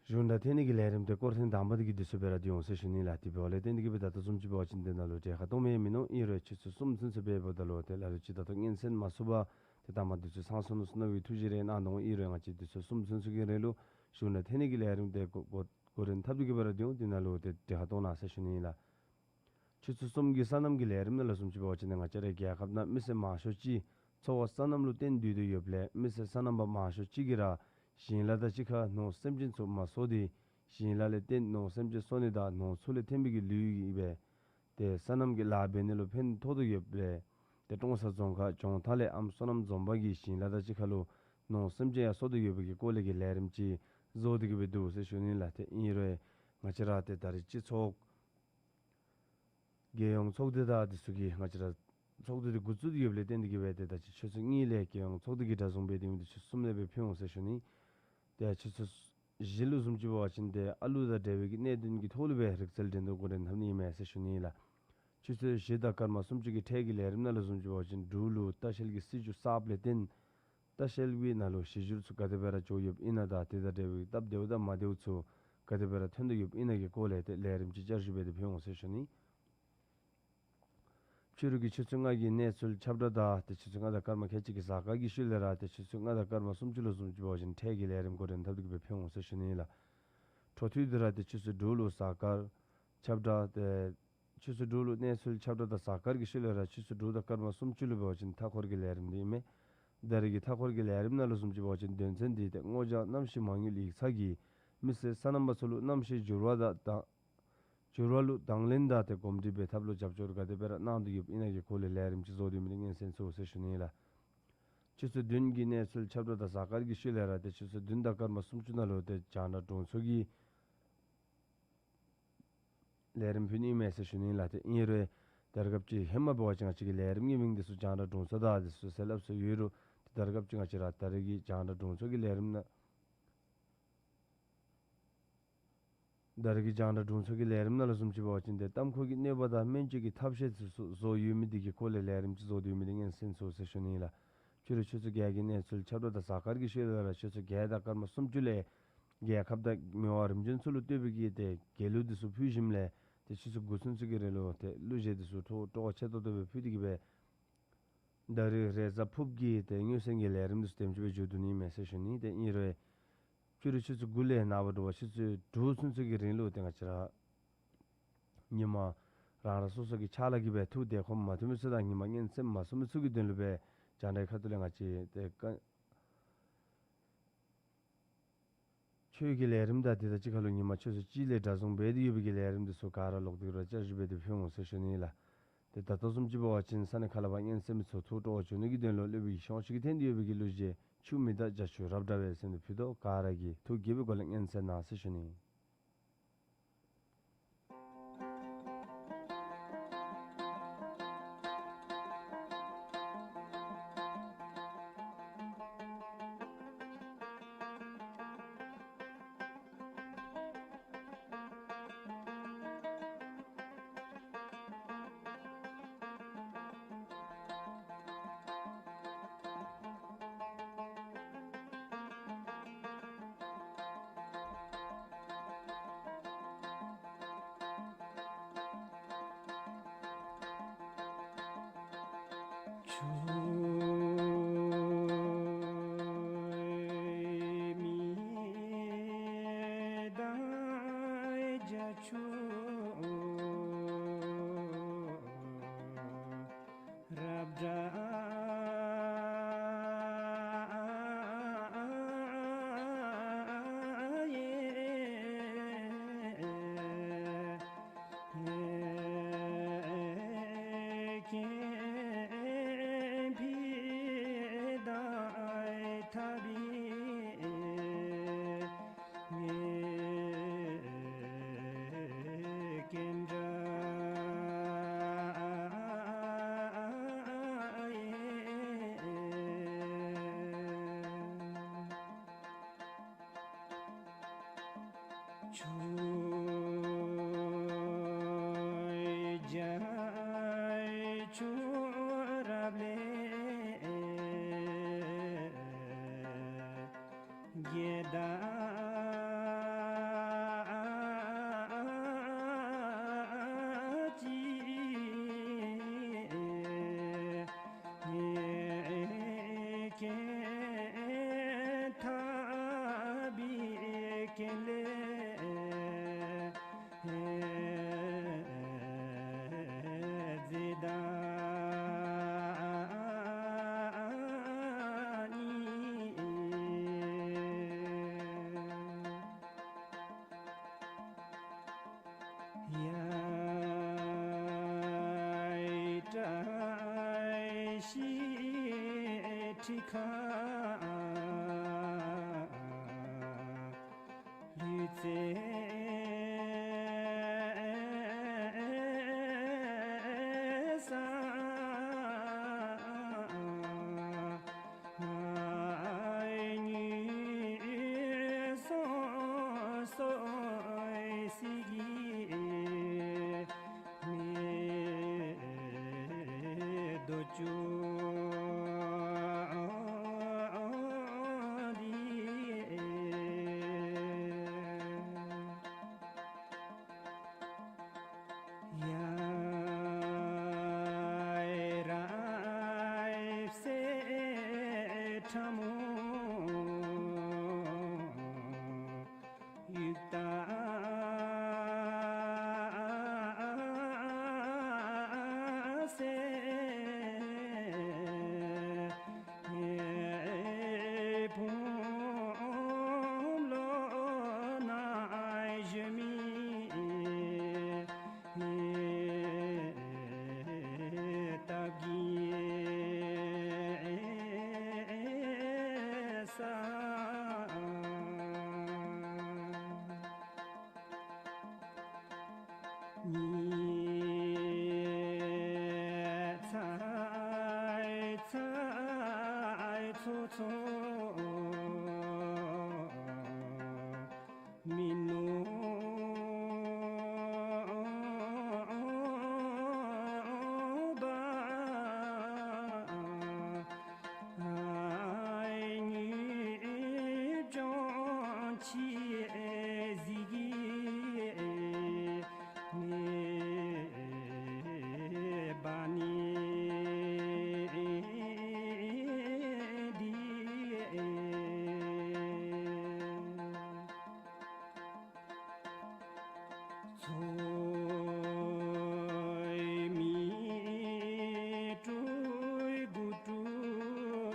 གཞུང་དང་ཐད་ནི་གི་ལས་རིམ་དེ་སྐོར་ཐེངས་དང་པ་དེ་གི་དུས་ཚོད་སྦེ་ར་འདི་འོང་ཟེར་ཞུ་ནི་ལགས། དེ་འབདཝ་ལས་བརྟེན་ཏེ་གི་སྦེ་ད་ལྟོ་བཟུམ་ཅིག་འབད་བ་ཅིན་དེ་ནང་ལུ་གྲལ་ཁར་གཏོགས་མི་མིན་ནུག། ཨིན་རུང་ཆུ་ཚོད་གསུམ་ཚུན་ཚོད་འབདཝ་ད་ལུ་ཏེ་ལ་ལུ་ཅིག་ད་ལྟོ་ཉན་གསན་མ་ཚུགས་པར་ཏེ་ལྟ་མ་དུས་ཚོད་ཚང་སོང་ནུག་ཟེར་མནོ་བའི་ཐུགས་བཞེད་རེ་གནང་དོ་འོང་ཨིན་རུང་ང་བཅས་དུས་ཚོད་གསུམ་ཚུན་ཚོད་ཀྱི་རིང་ལུ་གཞུང་དང་ཐད་ནི་གི་ལས་རིམ་དེ་འགོ་འགོ་འགོ་འདྲེན་འཐབ་སྟེ་གི་སྦེ་ར་འདི་འོང་། དེ་ནང་ལུ་ཏེ་གྲལ་ཁར་གཏོགས་གནང་ཟེར་ཞུ་ནི་ལགས། ཆུ་ཚོད་གསུམ་གྱི་སོ་ནམ་གྱི་ལས་རིམ་ནང་ལུ་བཟུམ་ཅིག་འབད་བ་ཅིན་ང་བཅས་རའི་རྒྱལ་ཁབ་ནང་མི་སེར་མང་ཤོས་ཅིག་འཚོ་བ་སོ་ནམ་ལུ་བརྟེན་སྡོད་དེ་ཡོདཔ་ལས་མི་སེར་སོ་ནམ་པ་མང་ཤོས་ཅིག་གིས་ར་ཞིང་ལཱ་དང་གཅིག་ཁར་ནོར་སེམས་ཅན་ཚུ་མ་གསོ་སྟེ་ཞིང་ལཱ་ལས་བརྟེན་ནོར་སེམས་ཅན་གསོ་ནི་དང་ནོར་ཚུ་ལས་ཐོན་པའི་གི་ལུད་ཡོད་པས། ཏེ་སོ་ནམ་གྱི་ལཱ་འབད་ནི་ལུ་ཕན་ཐོགས་ཏེ་ཡོདཔ་ལས་ཏེ་ཀྲོང་གསར་རྫོང་ཁག་ལྗོངས་མཐའ་ལས་ཨམ་སོ་ནམ་འཛོམས་པ་གིས་ཞིང་ལཱ་དང་གཅིག་ཁར་ལུ་ནོར་སེམས་ཅན་ཡང་གསོ་སྟེ་ཡོད་པའི་གི་སྐོར་ལས་ཀྱི་ལས་རིམ་ཅིག་བཟོ་སྟེ་གི་སྦེ་འདུག་ཟེར་ཞུ་ནི་ལགས། ཏེ་ཨིན་རུང་ང་བཅས་ར་ཏེ་ད་རེས་སྤྱི་ཚོགས་རྒྱལ་ཡོངས་ཚོགས་སྡེ་དང་དེ་ཚུ་གིས་ང་བཅས་ར་ཚོགས་སྡེ་འདི་འགོ་བཙུགས་ཏེ་ཡོདཔ་ལས་བརྟེན་ཏེ་གི་སྦེ་ཏེ་ད་ཅི་ཆུ་ཚོད་གཉིས་ལས་རྒྱལ་ཡོངས་ཚོགས་སྡེ་གི་གྲྭ་ཚང་འབད་དེ་མི་འདི་ཆུ་ཚོད་གསུམ་ལས་སྦེ་ཕུལ་འོང་ཟེར་ཞུ་ནི། ཏེ་ཆུ་ཚོད་བཞི་ལུ་བཟུམ་ཅིག་འབད་བ་ཅིན་ཏེ་ཨ་ལུ་དང་འབྲེལ་བའི་གི་གནད་དོན་གྱི་ཐོག་ལུ་སྦེ་རིག་རྩལ་འགྲན་བསྡུར་འགོ་འདྲེན་འཐབ་ནི་ཨིན་མས་ཟེར་ཞུ་ནི་ལགས། ཆུ་ཚོད་བཞི་དང་སྐར་མ་སུམ་ཅུ་གི་འཕྲལ་གྱི་ལས་རིམ་ནང་ལུ་བཟུམ་ཅིག་འབད་བ་ཅིན་འབྲུག་ལུ་ལྟ་བཤལ་གྱི་སྲིད་བྱུས་གསརཔ་ལས་བརྟེན་ལྟ་བཤལ་པའི་ནང་ལུ་གཞི་བསྒྱུར་ཚུ་ག་དེ་སྦེ་ར་འགྱོ་ཡོདཔ་ཨིན་ན་དང་དེ་དང་འབྲེལ་བའི་སྟབས་བདེཝ་དང་མ་བདེཝ་ཚུ་ག་དེ་སྦེ་ར་ཐོན་དོ་ཡོདཔ་ཨིན་ན་གི་སྐོར་ལས་ཏེ་ལས་རིམ་ཅིག་བསྐྱར་ཞུ་འབད་དེ་ཕུལ་འོང་ཟེར་ཞུ་ནི། ཕྱི་རུ་གི་ཆུ་ཚོད་ལྔ་གི་གནས་ཚུལ་ཁྱབ་བསྒྲགས་དང་ཏེ་ཆུ་ཚོད་ལྔ་དང་སྐར་མ་ཁལ་གཅིག་གི་གཟའ་སྐར་གྱི་ཤུལ་ལས་ར་ཏེ་ཆུ་ཚོད་ལྔ་དང་སྐར་མ་སུམ་ཅུ་ལུ་བཟུམ་ཅིག་འབད་བ་ཅིན་འཕྲལ་གྱི་ལས་རིམ་འགོ་འདྲེན་འཐབ་སྟེ་གི་སྦེ་ཕུལ་འོང་ཟེར་ཞུ་ནི་ལགས། འཕྲོ་མཐུད་དེ་ར་ཏེ་ཆུ་ཚོད་དྲུག་ལུ་གཟའ་སྐར་ཁྱབ་བསྒྲགས་ཏེ་ཆུ་ཚོད་དྲུག་ལུ་གནས་ཚུལ་ཁྱབ་བསྒྲགས་དང་གཟའ་སྐར་གྱི་ཤུལ་ལས་ར་ཆུ་ཚོད་དྲུག་དང་སྐར་མ་སུམ་ཅུ་ལུ་འབད་བ་ཅིན་མཐའ་འཁོར་གྱི་ལས་རིམ་འདི་ཨིན་མས། ད་རེས་ཀྱི་མཐའ་འཁོར་གྱི་ལས་རིམ་ནང་ལུ་བཟུམ་ཅིག་འབད་བ་ཅིན་དོན་ཚན་འདི་ཏེ་སྔོ་ལྗང་གནམ་གཤིས་མ་དངུལ་ཡིག་ཚང་གིས་མི་སེར་སོ་ནམ་པ་ཚུ་ལུ་གནམ་གཤིས་འགྱུར་བ་དང་དང་འགྱུར་བ་ལུ་དང་ལེན་དང་ཏེ་གོམས་འདྲིས་འབད་ཐབས་ལུ་རྒྱབ་སྐྱོར་ག་དེ་སྦེ་ར་གནང་དོ་ཡོདཔ་ཨིན་ན་གི་སྐོར་ལས་ལས་རིམ་ཅིག་བཟོ་སྟེ་མི་འདི་ཉན་གསན་ཚུགས་ཟེར་ཞུ་ནི་ལགས། ཆུ་ཚོད་བདུན་གྱི་གནས་ཚུལ་ཁྱབ་བསྒྲགས་དང་གཟའ་སྐར་གྱི་ཤུལ་ལས་ར་ཏེ་ཆུ་ཚོད་བདུན་དང་སྐར་མ་སུམ་ཅུ་ནང་ལུ་ཏེ་རྒྱང་བསྒྲགས་དྲུང་འཚོ་གི་ལས་རིམ་ཕུལ་ནི་ཨིན་མས་ཟེར་ཞུ་ནི་ལགས། ཏེ་ཨིན་རུང་ད་རེས་སྐབས་ཅིག་ཧེ་མ་འབད་བ་ཅིན་ང་བཅས་ཀྱི་ལས་རིམ་གྱི་མིང་འདི་ཚུ་རྒྱང་བསྒྲགས་དྲུང་འཚོ་དང་འདི་ཚུ་ཟེར་སླབ་སྲོལ་ཡོད་རུང་ཏེ་ད་རེས་སྐབས་ཅིག་ང་བཅས་ར་ད་རེས་ཀྱི་རྒྱང་བསྒྲགས་དྲུང་འཚོ་གི་ལས་རིམ་ནང་ད་རེས་ཀྱི་རྒྱང་བསྒྲགས་དྲུང་འཚོ་གི་ལས་རིམ་ནང་ལུ་བཟུམ་ཅིག་འབད་བ་ཅིན་ཏེ་ཏམ་ཁུ་གི་གནོད་པ་དང་སྨན་བཅོས་ཀྱི་ཐབས་ཤེས་ཚུ་བཟོ་ཡོད་མི་འདི་གི་སྐོར་ལས་ལས་རིམ་ཅིག་བཟོ་སྟེ་ཡོད་མི་འདི་ཉན་གསན་ཚུགས་ཟེར་ཞུ་ནི་ལགས། ཕྱི་རུ་ཆུ་ཚོད་བརྒྱད་ཀྱི་གནས་ཚུལ་ཁྱབ་བསྒྲགས་དང་གཟའ་སྐར་གྱི་ཤུལ་ལས་ར་ཆུ་ཚོད་བརྒྱད་དང་སྐར་མ་སུམ་ཅུ་ལས་རྒྱལ་ཁབ་དང་མི་དབང་རིམ་བྱོན་ཚུ་ལུ་བསྟོད་པའི་གི་ཏེ་རྒྱལ་གླུ་འདི་ཚུ་ཕུལ་ཞིནམ་ལས་ཏེ་ཆུ་ཚོད་དགུ་ཚུན་ཚོད་ཀྱི་རིང་ལུ་ཏེ་གླུ་གཞས་འདི་ཚུ་ཐོག་སྤྲོ་བ་ཆེ་ཏོག་ཏོ་སྦེ་ཕུལ་ཏེ་གི་སྦེ་ད་རེས་རེས་གཟའ་ཕུརཔ་གི་ཏེ་མངོན་གསལ་གྱི་ལས་རིམ་འདི་ཚུ་དེམ་ཅིག་སྦེ་མཇུག་བསྡུ་ནི་མས་ཟེར་ཞུ་ནི། ཏེ་ཨིན་རུང་ཕྱི་རུ་ཆུ་ཚོད་དགུ་ལས་ནངས་པ་དྲོ་པ་ཆུ་ཚོད་དྲུག་ཚུན་ཚོད་ཀྱི་རིང་ལུ་ཏེ་ང་བཅས་ར་ཉིན་མ་རང་རང་སོ་སོ་གི་ཕྱག་ལཱ་གིས་སྦེ་ཐུགས་བདེ་ཁོམ་མ་ཐོབ་མི་ཚུ་དང་ཉིན་མ་ཉན་གསན་མ་ཚུགས་མི་ཚུ་གི་དོན་ལུ་སྦེ་རྒྱང་བསྒྲགས་ཁ་ཐུག་ལས་ང་བཅས་ཏེ་ཀ་ཆོས་ཀྱི་ལས་རིམ་དང་དེ་དང་གཅིག་ཁར་ལུ་ཉིན་མ་ཆུ་ཚོད་གཅིག་ལས་སྒྲ་བཟུང་འབད་དེ་ཡོད་པའི་གི་ལས་རིམ་འདི་ཚུ་ག་ར་ལོག་སྟེ་ར་བསྐྱར་ཞུ་འབད་དེ་ཕུལ་འོང་ཟེར་ཞུ་ནི་ལགས། ཏེ་ད་ལྟོ་བཟུམ་ཅིག་འབད་བ་ཅིན་ས་གནས་ཁ་ལས་ཕར་ཉན་གསན་མི་ཚུ་ཐུགས་སྤྲོ་བ་བྱུང་ནི་གི་དོན་ལུ་སློབ་དཔོན་ཡིད་བཞིན་དབང་ཕྱུག་གིས་འཐེན་ཏེ་ཡོད་པའི་གི་གླུ་གཞས་ཆུ་མི་རྟག་རྒྱ་མཚོ་རབ་བཀྲ་བའི་ཟེར་མི་འདི་ཕུལ་དོ། ག་ར་གིས་ཐུགས་དགྱེས་པའི་སྒོ་ལས་ཉན་གསན་གནང་ཟེར་ཞུ་ནི། ཆུ་མི་དང་རྒྱ་ཆུ་རབ་བཀྲ་ཡེ། ཆོས་རྒྱལ་ཁྱོད་རབ་ལས་བརྒལ་ད་ཅི། གང་ཐ་བའི་གང་ལས་མཛད་ད་ནི། ཡ་བཀྲ་ཤིས་ཁྲི་ཁ་ལུས་རྩེ་ས། ཉིད་སོ་སོ་སྲིད་ཀྱི་མེ་རྡོ་བཅུད་འདི། ཡ་རབ་གསལ་ཕྲ་མོ་དབྱུག་ལྟར་གསལ། ཕུང་ལོ་ནང་བཞུགས་མི་སྟབས་ཀྱིས་ས། ཉི་ཚེ་ཚེ་ཚོགས་ཚོགས་མི་ནུབ་པ། ཉིད་སྐྱོང་ཕྱི་གཟིགས་ཀྱི་མེ་འབར་ནི་འདི། ཚོགས་མི་སྤྲུལ་དགུ་སྤྲུལ་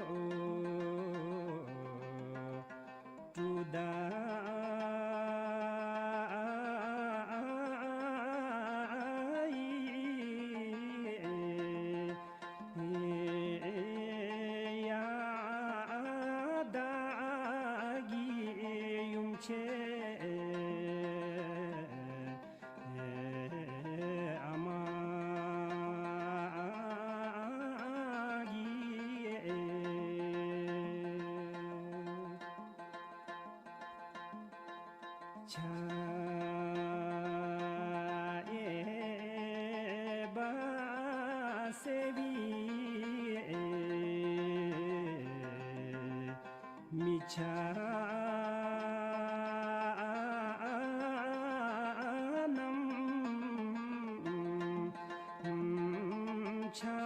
སྤྲུལ་ཟླ་ཡི། ཡ་བདག་གི་ཡུམ་ཆེན་ཨ་མ་གི། ཕྱག་གཡས་པ་སེར་པོའི་མི་ཕྱག་བསྣམས། ཕྱག་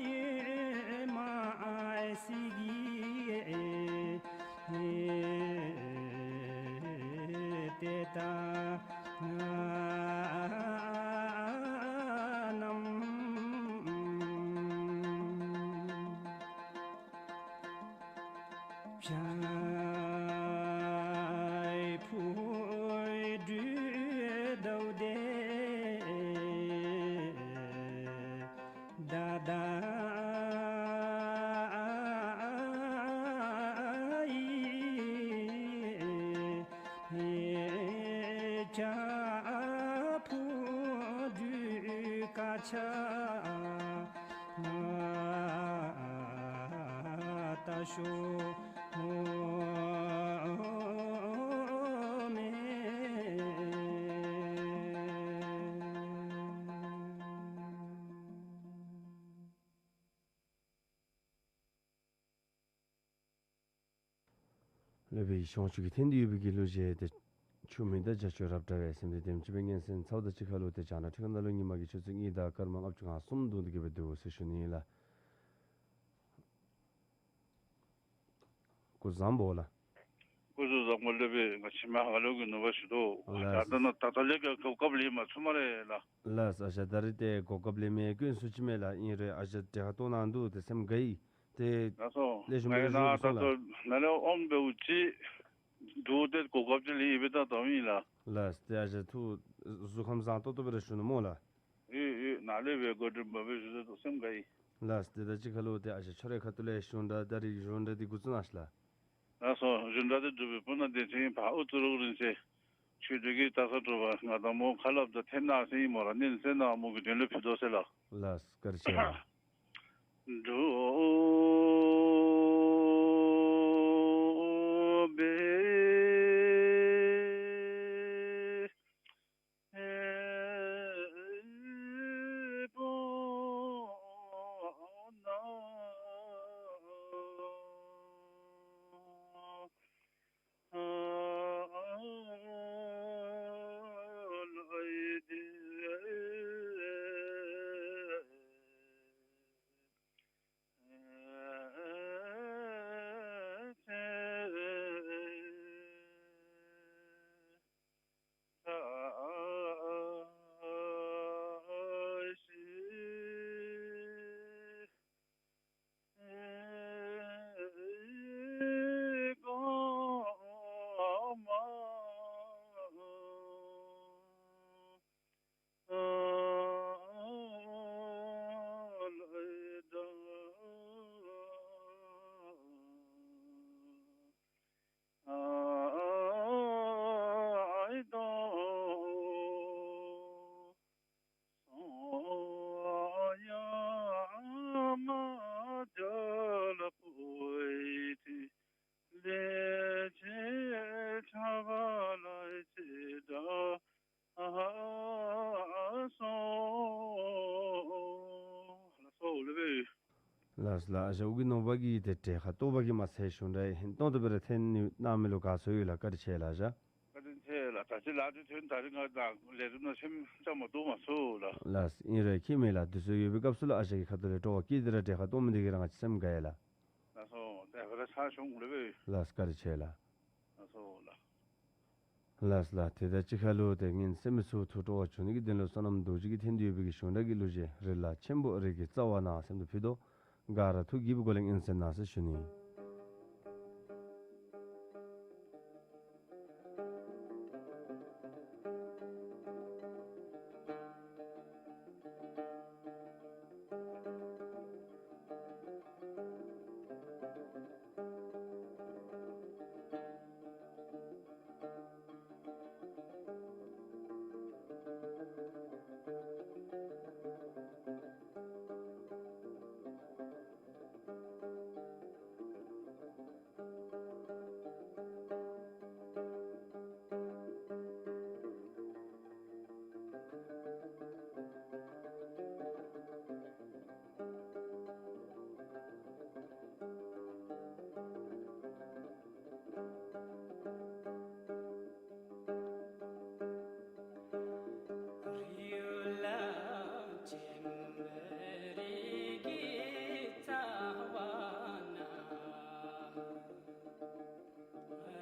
གཡོན་མ་སྲིད་ཀྱི་ཏེ་ད་ནམ། ཕྱག་ཕུད་སྦྲུལ་ཟླཝ་དེ་ད་ད་ཡི། ཕྱག་ཕུད་སྦྲུལ་དཀར་ཆག་ད་ཤོ་མེ། ལས་སྦེ་ཡེ་ཤེས་དབང་ཕྱུག་གི་རྟེན་འབྲེལ་ཡོད་པའི་གི་གླུ་གཞས་དེ་ཆུ་མིག་དང་འཇའ་ཆུ་རབ་བཀྲ་བའི་སེམས་དེ་དེམ་ཅིག་སྦེ་ངན་སེམས་ཚཝ་དང་གཅིག་ཁར་ལུ་ཏེ་བྱང་ན་ཁྲི་ཀ་ན་ལུ་ཉི་མ་གི་ཆུ་ཚོད་གཉིས་དང་སྐར་མ་ལྔ་བཅུ་ང་གསུམ་བརྡུངས་ཏེ་གི་སྦེ་འདུག་ཟེར་ཞུ་ནི་ཨིན་ལགས། སྐུ་གཟུགས་བཟང་པོ་ལགས། སྐུ་གཟུགས་བཟང་པོ་ལགས། ང་བཅས་མ་ཧ་ལོ་གི་ནུ་བ་ཞུ་དོ། ལགས། ད་ལྟ་ན་ད་ལྟ་ལས་ཀ་གོ་སྐབས་ལེན་མ་ཚུགས་སྨ་རེ་ལགས། ལགས། ཨ་ཞང་ད་རིས་ཏེ་གོ་སྐབས་ལེན་མི་དཀོན་སུ་ཅིག་མས་ལགས། ཨིན་རུང་ཨ་ཞང་གྲལ་ཁར་གཏོགས་གནང་འདུག། ཏེ་སེམས་དགའ་ཡི། ཏེ་ལགས་སོ། ལེགས་ཤོམ་སྦེ་ཞུ་ན་ད་སོང་ལགས། ལྟོ་ནཱ་ལས་ཨོམ་འབདཝ་ཅིག་འདུག། ཏེ་གོ་སྐབས་ཅིག་ལེན་ཡི་སྦེ་ད་ལྟོཝ་ཨིན་ལགས། ལགས། ཏེ་ཨ་ཞང་ཐུགས་གཟུགས་ཁམས་བཟང་ཏོག་ཏོ་སྦེ་ར་བཞུགས་གནང་སྨོ་ལགས། ཡོད་ཡོད། ནཱ་ལས་སྦེ་གོ་སྒྲིག་འབད་སྦེ་བཞུགས་ཏེ་སེམས་དགའ་ཡི། ལགས། ཏེ་ད་གཅིག་ཁར་ལུ་ཏེ་ཨ་ཞང་ཁྱོད་རའི་ཁ་ཐུག་ལས་གཞུང་སྒྲ་ད་རིས་གཞུང་སྒྲ་འདི་འགོ་བཙུགས་གནང་ཤིག་ལགས། ལགས་སོ། གཞུང་སྒྲ་འདི་འབྲུག་པའི་སྤུ་ན་བདེ་ཆེན་ཕ་ཨུ་ཙི་རུ་རིན་ཆེན་ཆོས་སྒྲོན་གྱི་སྟག་ཚང་དྲོ་པ་ང་དང་མོ་ཁ་སླབ་ད་འཐེན་གནང་ཟེར་ཨིན་སྨོ་ར། ནན་གསན་གནང་། མོ་གི་དོན་ལུ་ཕུལ་དོ་ཟེར་ལགས། ལགས། བཀའ་དྲིན་ཆེ་ལགས། འགྲོ་བའི་ལགས་སོ་ལགས། ཨ་ཞང་ཨོ་རྒྱན་ནོར་བུ་གིས་ཏེ་གྲལ་ཁར་གཏོགས་པ་གིས་མ་ཚད་གཞུང་སྒྲ་ཧན་ཏོང་ཏོ་སྦེ་ར་འཐེན་གནང་མི་ལུ་དགའ་ཚོར་ཡོད་ལགས། བཀའ་དྲིན་ཆེ་ལགས་ཨ་ཞང་། བཀའ་དྲིན་ཆེ་ལགས། ད་ཅི་ལཱ་འདི་ཐོན་ད་རིས་ང་དང་ལས་རིམ་ནང་སེམས་ཅང་མ་སྡུག་མ་ཚུགས་ལགས། ལགས། ཨིན་རུང་ཁྱད་མེད་ལགས། དུས་ཚོད་ཡོད་པའི་སྐབས་སུ་ལུ་ཨ་ཞང་གི་ཁ་ཐུག་ལས་སྤྲོ་བ་བསྐྱེད་དེ་ར་གྲལ་ཁར་གཏོགས་མི་འདི་གིས་ར་ང་བཅས་སེམས་དགའ་ཡི་ལགས། ལགས་སོ། དེ་སྦེ་ར་ཚར་ཤོང་ལགས་སྦེ། ལགས། བཀའ་དྲིན་ཆེ་ལགས། ལགས་སོ་ལགས། ལགས་ལགས། ཏེ་ད་གཅིག་ཁར་ལུ་ཏེ་ངན་སེམས་མི་ཚུགས། ཐུགས་སྤྲོ་བ་བྱུང་ནི་གི་དོན་ལུ་བསོད་ནམས་རྡོ་རྗེ་གི་རྟེན་འབྲེལ་ཡོད་པའི་གི་གཞུང་སྒྲ་གི་གླུ་གཞས་རི་ལ་ཆེན་པོ་རི་གི་རྩ་བ་ན་ཟེར་མི་འདི་ཕུལ་དོ། ག་ར་ཐུགས་དགྱེས་པའི་སྒོ་ལས་ངན་སེམས་གནང་ཟེར་ཞུ་ནི།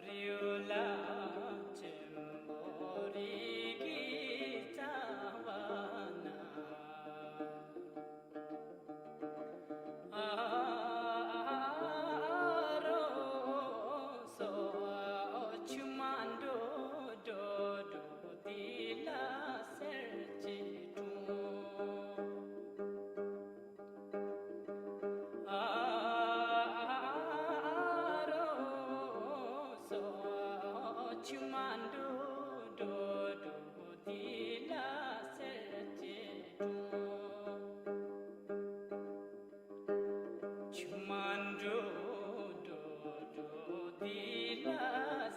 རི་ལ་ཆེན་པོ་རི་གི་རྩ་བ་ན། ཨ་རོ་སོ་ཆུ་མ་འགྲོ་འགྲོ་འགྲོ་འདི་ལ་གསེར་གྱི་གྲོང་། ཨ་རོ་སོ་ཆུ་མ་འགྲོ་འགྲོ་འགྲོ་འདི་ལ་གསེར་གྱི་གྲོང་། ཆུ་མ་འགྲོ་འགྲོ་འགྲོ་འདི་ལ་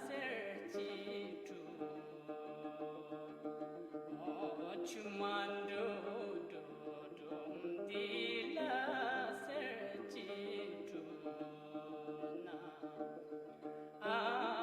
གསེར་གྱི་གྲོང་། ཨོ་ཆུ་མ་འགྲོ་འགྲོ་འགྲོ་འདི་ལ་གསེར་གྱི་གྲོང་ན། ཨ་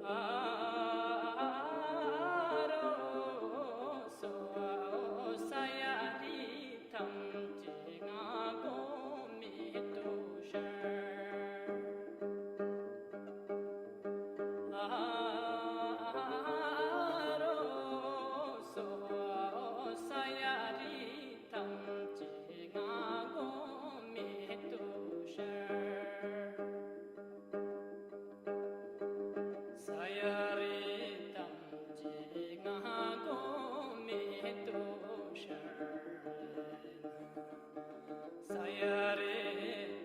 ཨ་རོ་སོ་ས་ཡ་རི་ཐམས་ཅད་སྔ་གོང་མེད་དུ་ཤར། ཨ་རོ་སོ་ས་ཡ་རི་ཐམས་ཅད་སྔ་གོང་མེད་དུ་ཤར། ས་ཡ་རི་ཐམས་ཅད་སྔ་གོང་མེད་དུ་ཤར། ས་ཡ་རི་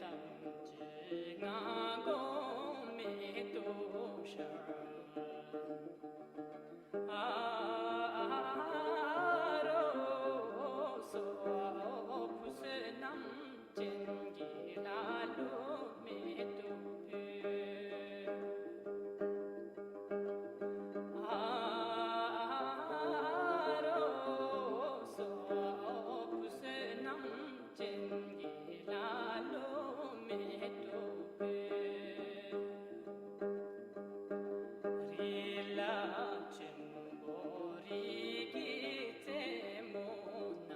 ཐམས་ཅད་སྔ་གོང་མེད་དུ་ཤར། ཨ་རོ་སོ་བུ་བསོད་ནམས་ཅན་གྱི་ལ་ལུ་མེ་ཏོག་ཕུལ། ཨ་རོ་སོ་བུ་བསོད་ནམས་ཅན་གྱི་ལ་ལུ་མེ་ཏོག་ཕུལ། རི་ལ་ཆེན་པོ་རི་གི་རྩེ་མོ་ན།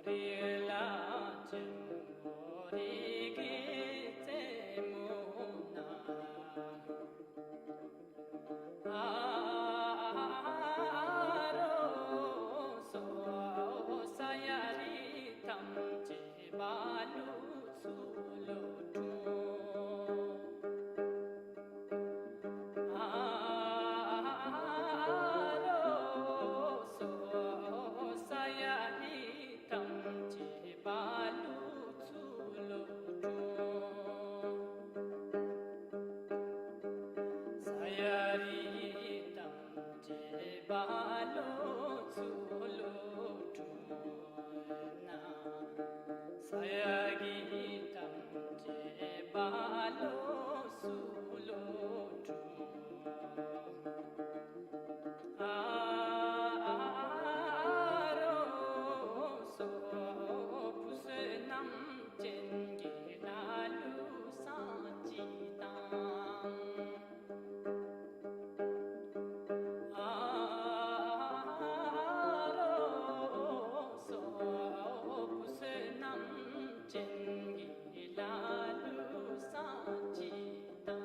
རི་ལ་ཆེན་པོ་རི་གི་རྩེ་མོ་ན། ཨ་རོ་སོ་ས་ཡ་རི་ཐམས་ཅད་བ་ལུ་ཚུ་ལུ་འཁྲུངས། ཨ་རོ་སོ་ས་ཡ་རི་ཐམས་ཅད་བ་ལུ་ཚུ་ལུ་འཁྲུངས། ས་ཡ་རི་ཐམས་ཅད་བ་ལུ་ཚུ་ལུ་འཁྲུངས་ན། ས་ཡ་གི་ཐམས་ཅད་བ་ལུ་ཚུ་ལུ་འཁྲུངས། ཨ་རོ་སོ་བུ་བསོད་ནམས་ཅན་གྱི་ལ་ལུ་ས་ཅི་དང་། ཨ་རོ་སོ་བུ་བསོད་ནམས་ཅན་གྱི་ལ་ལུ་ས་ཅི་དང་།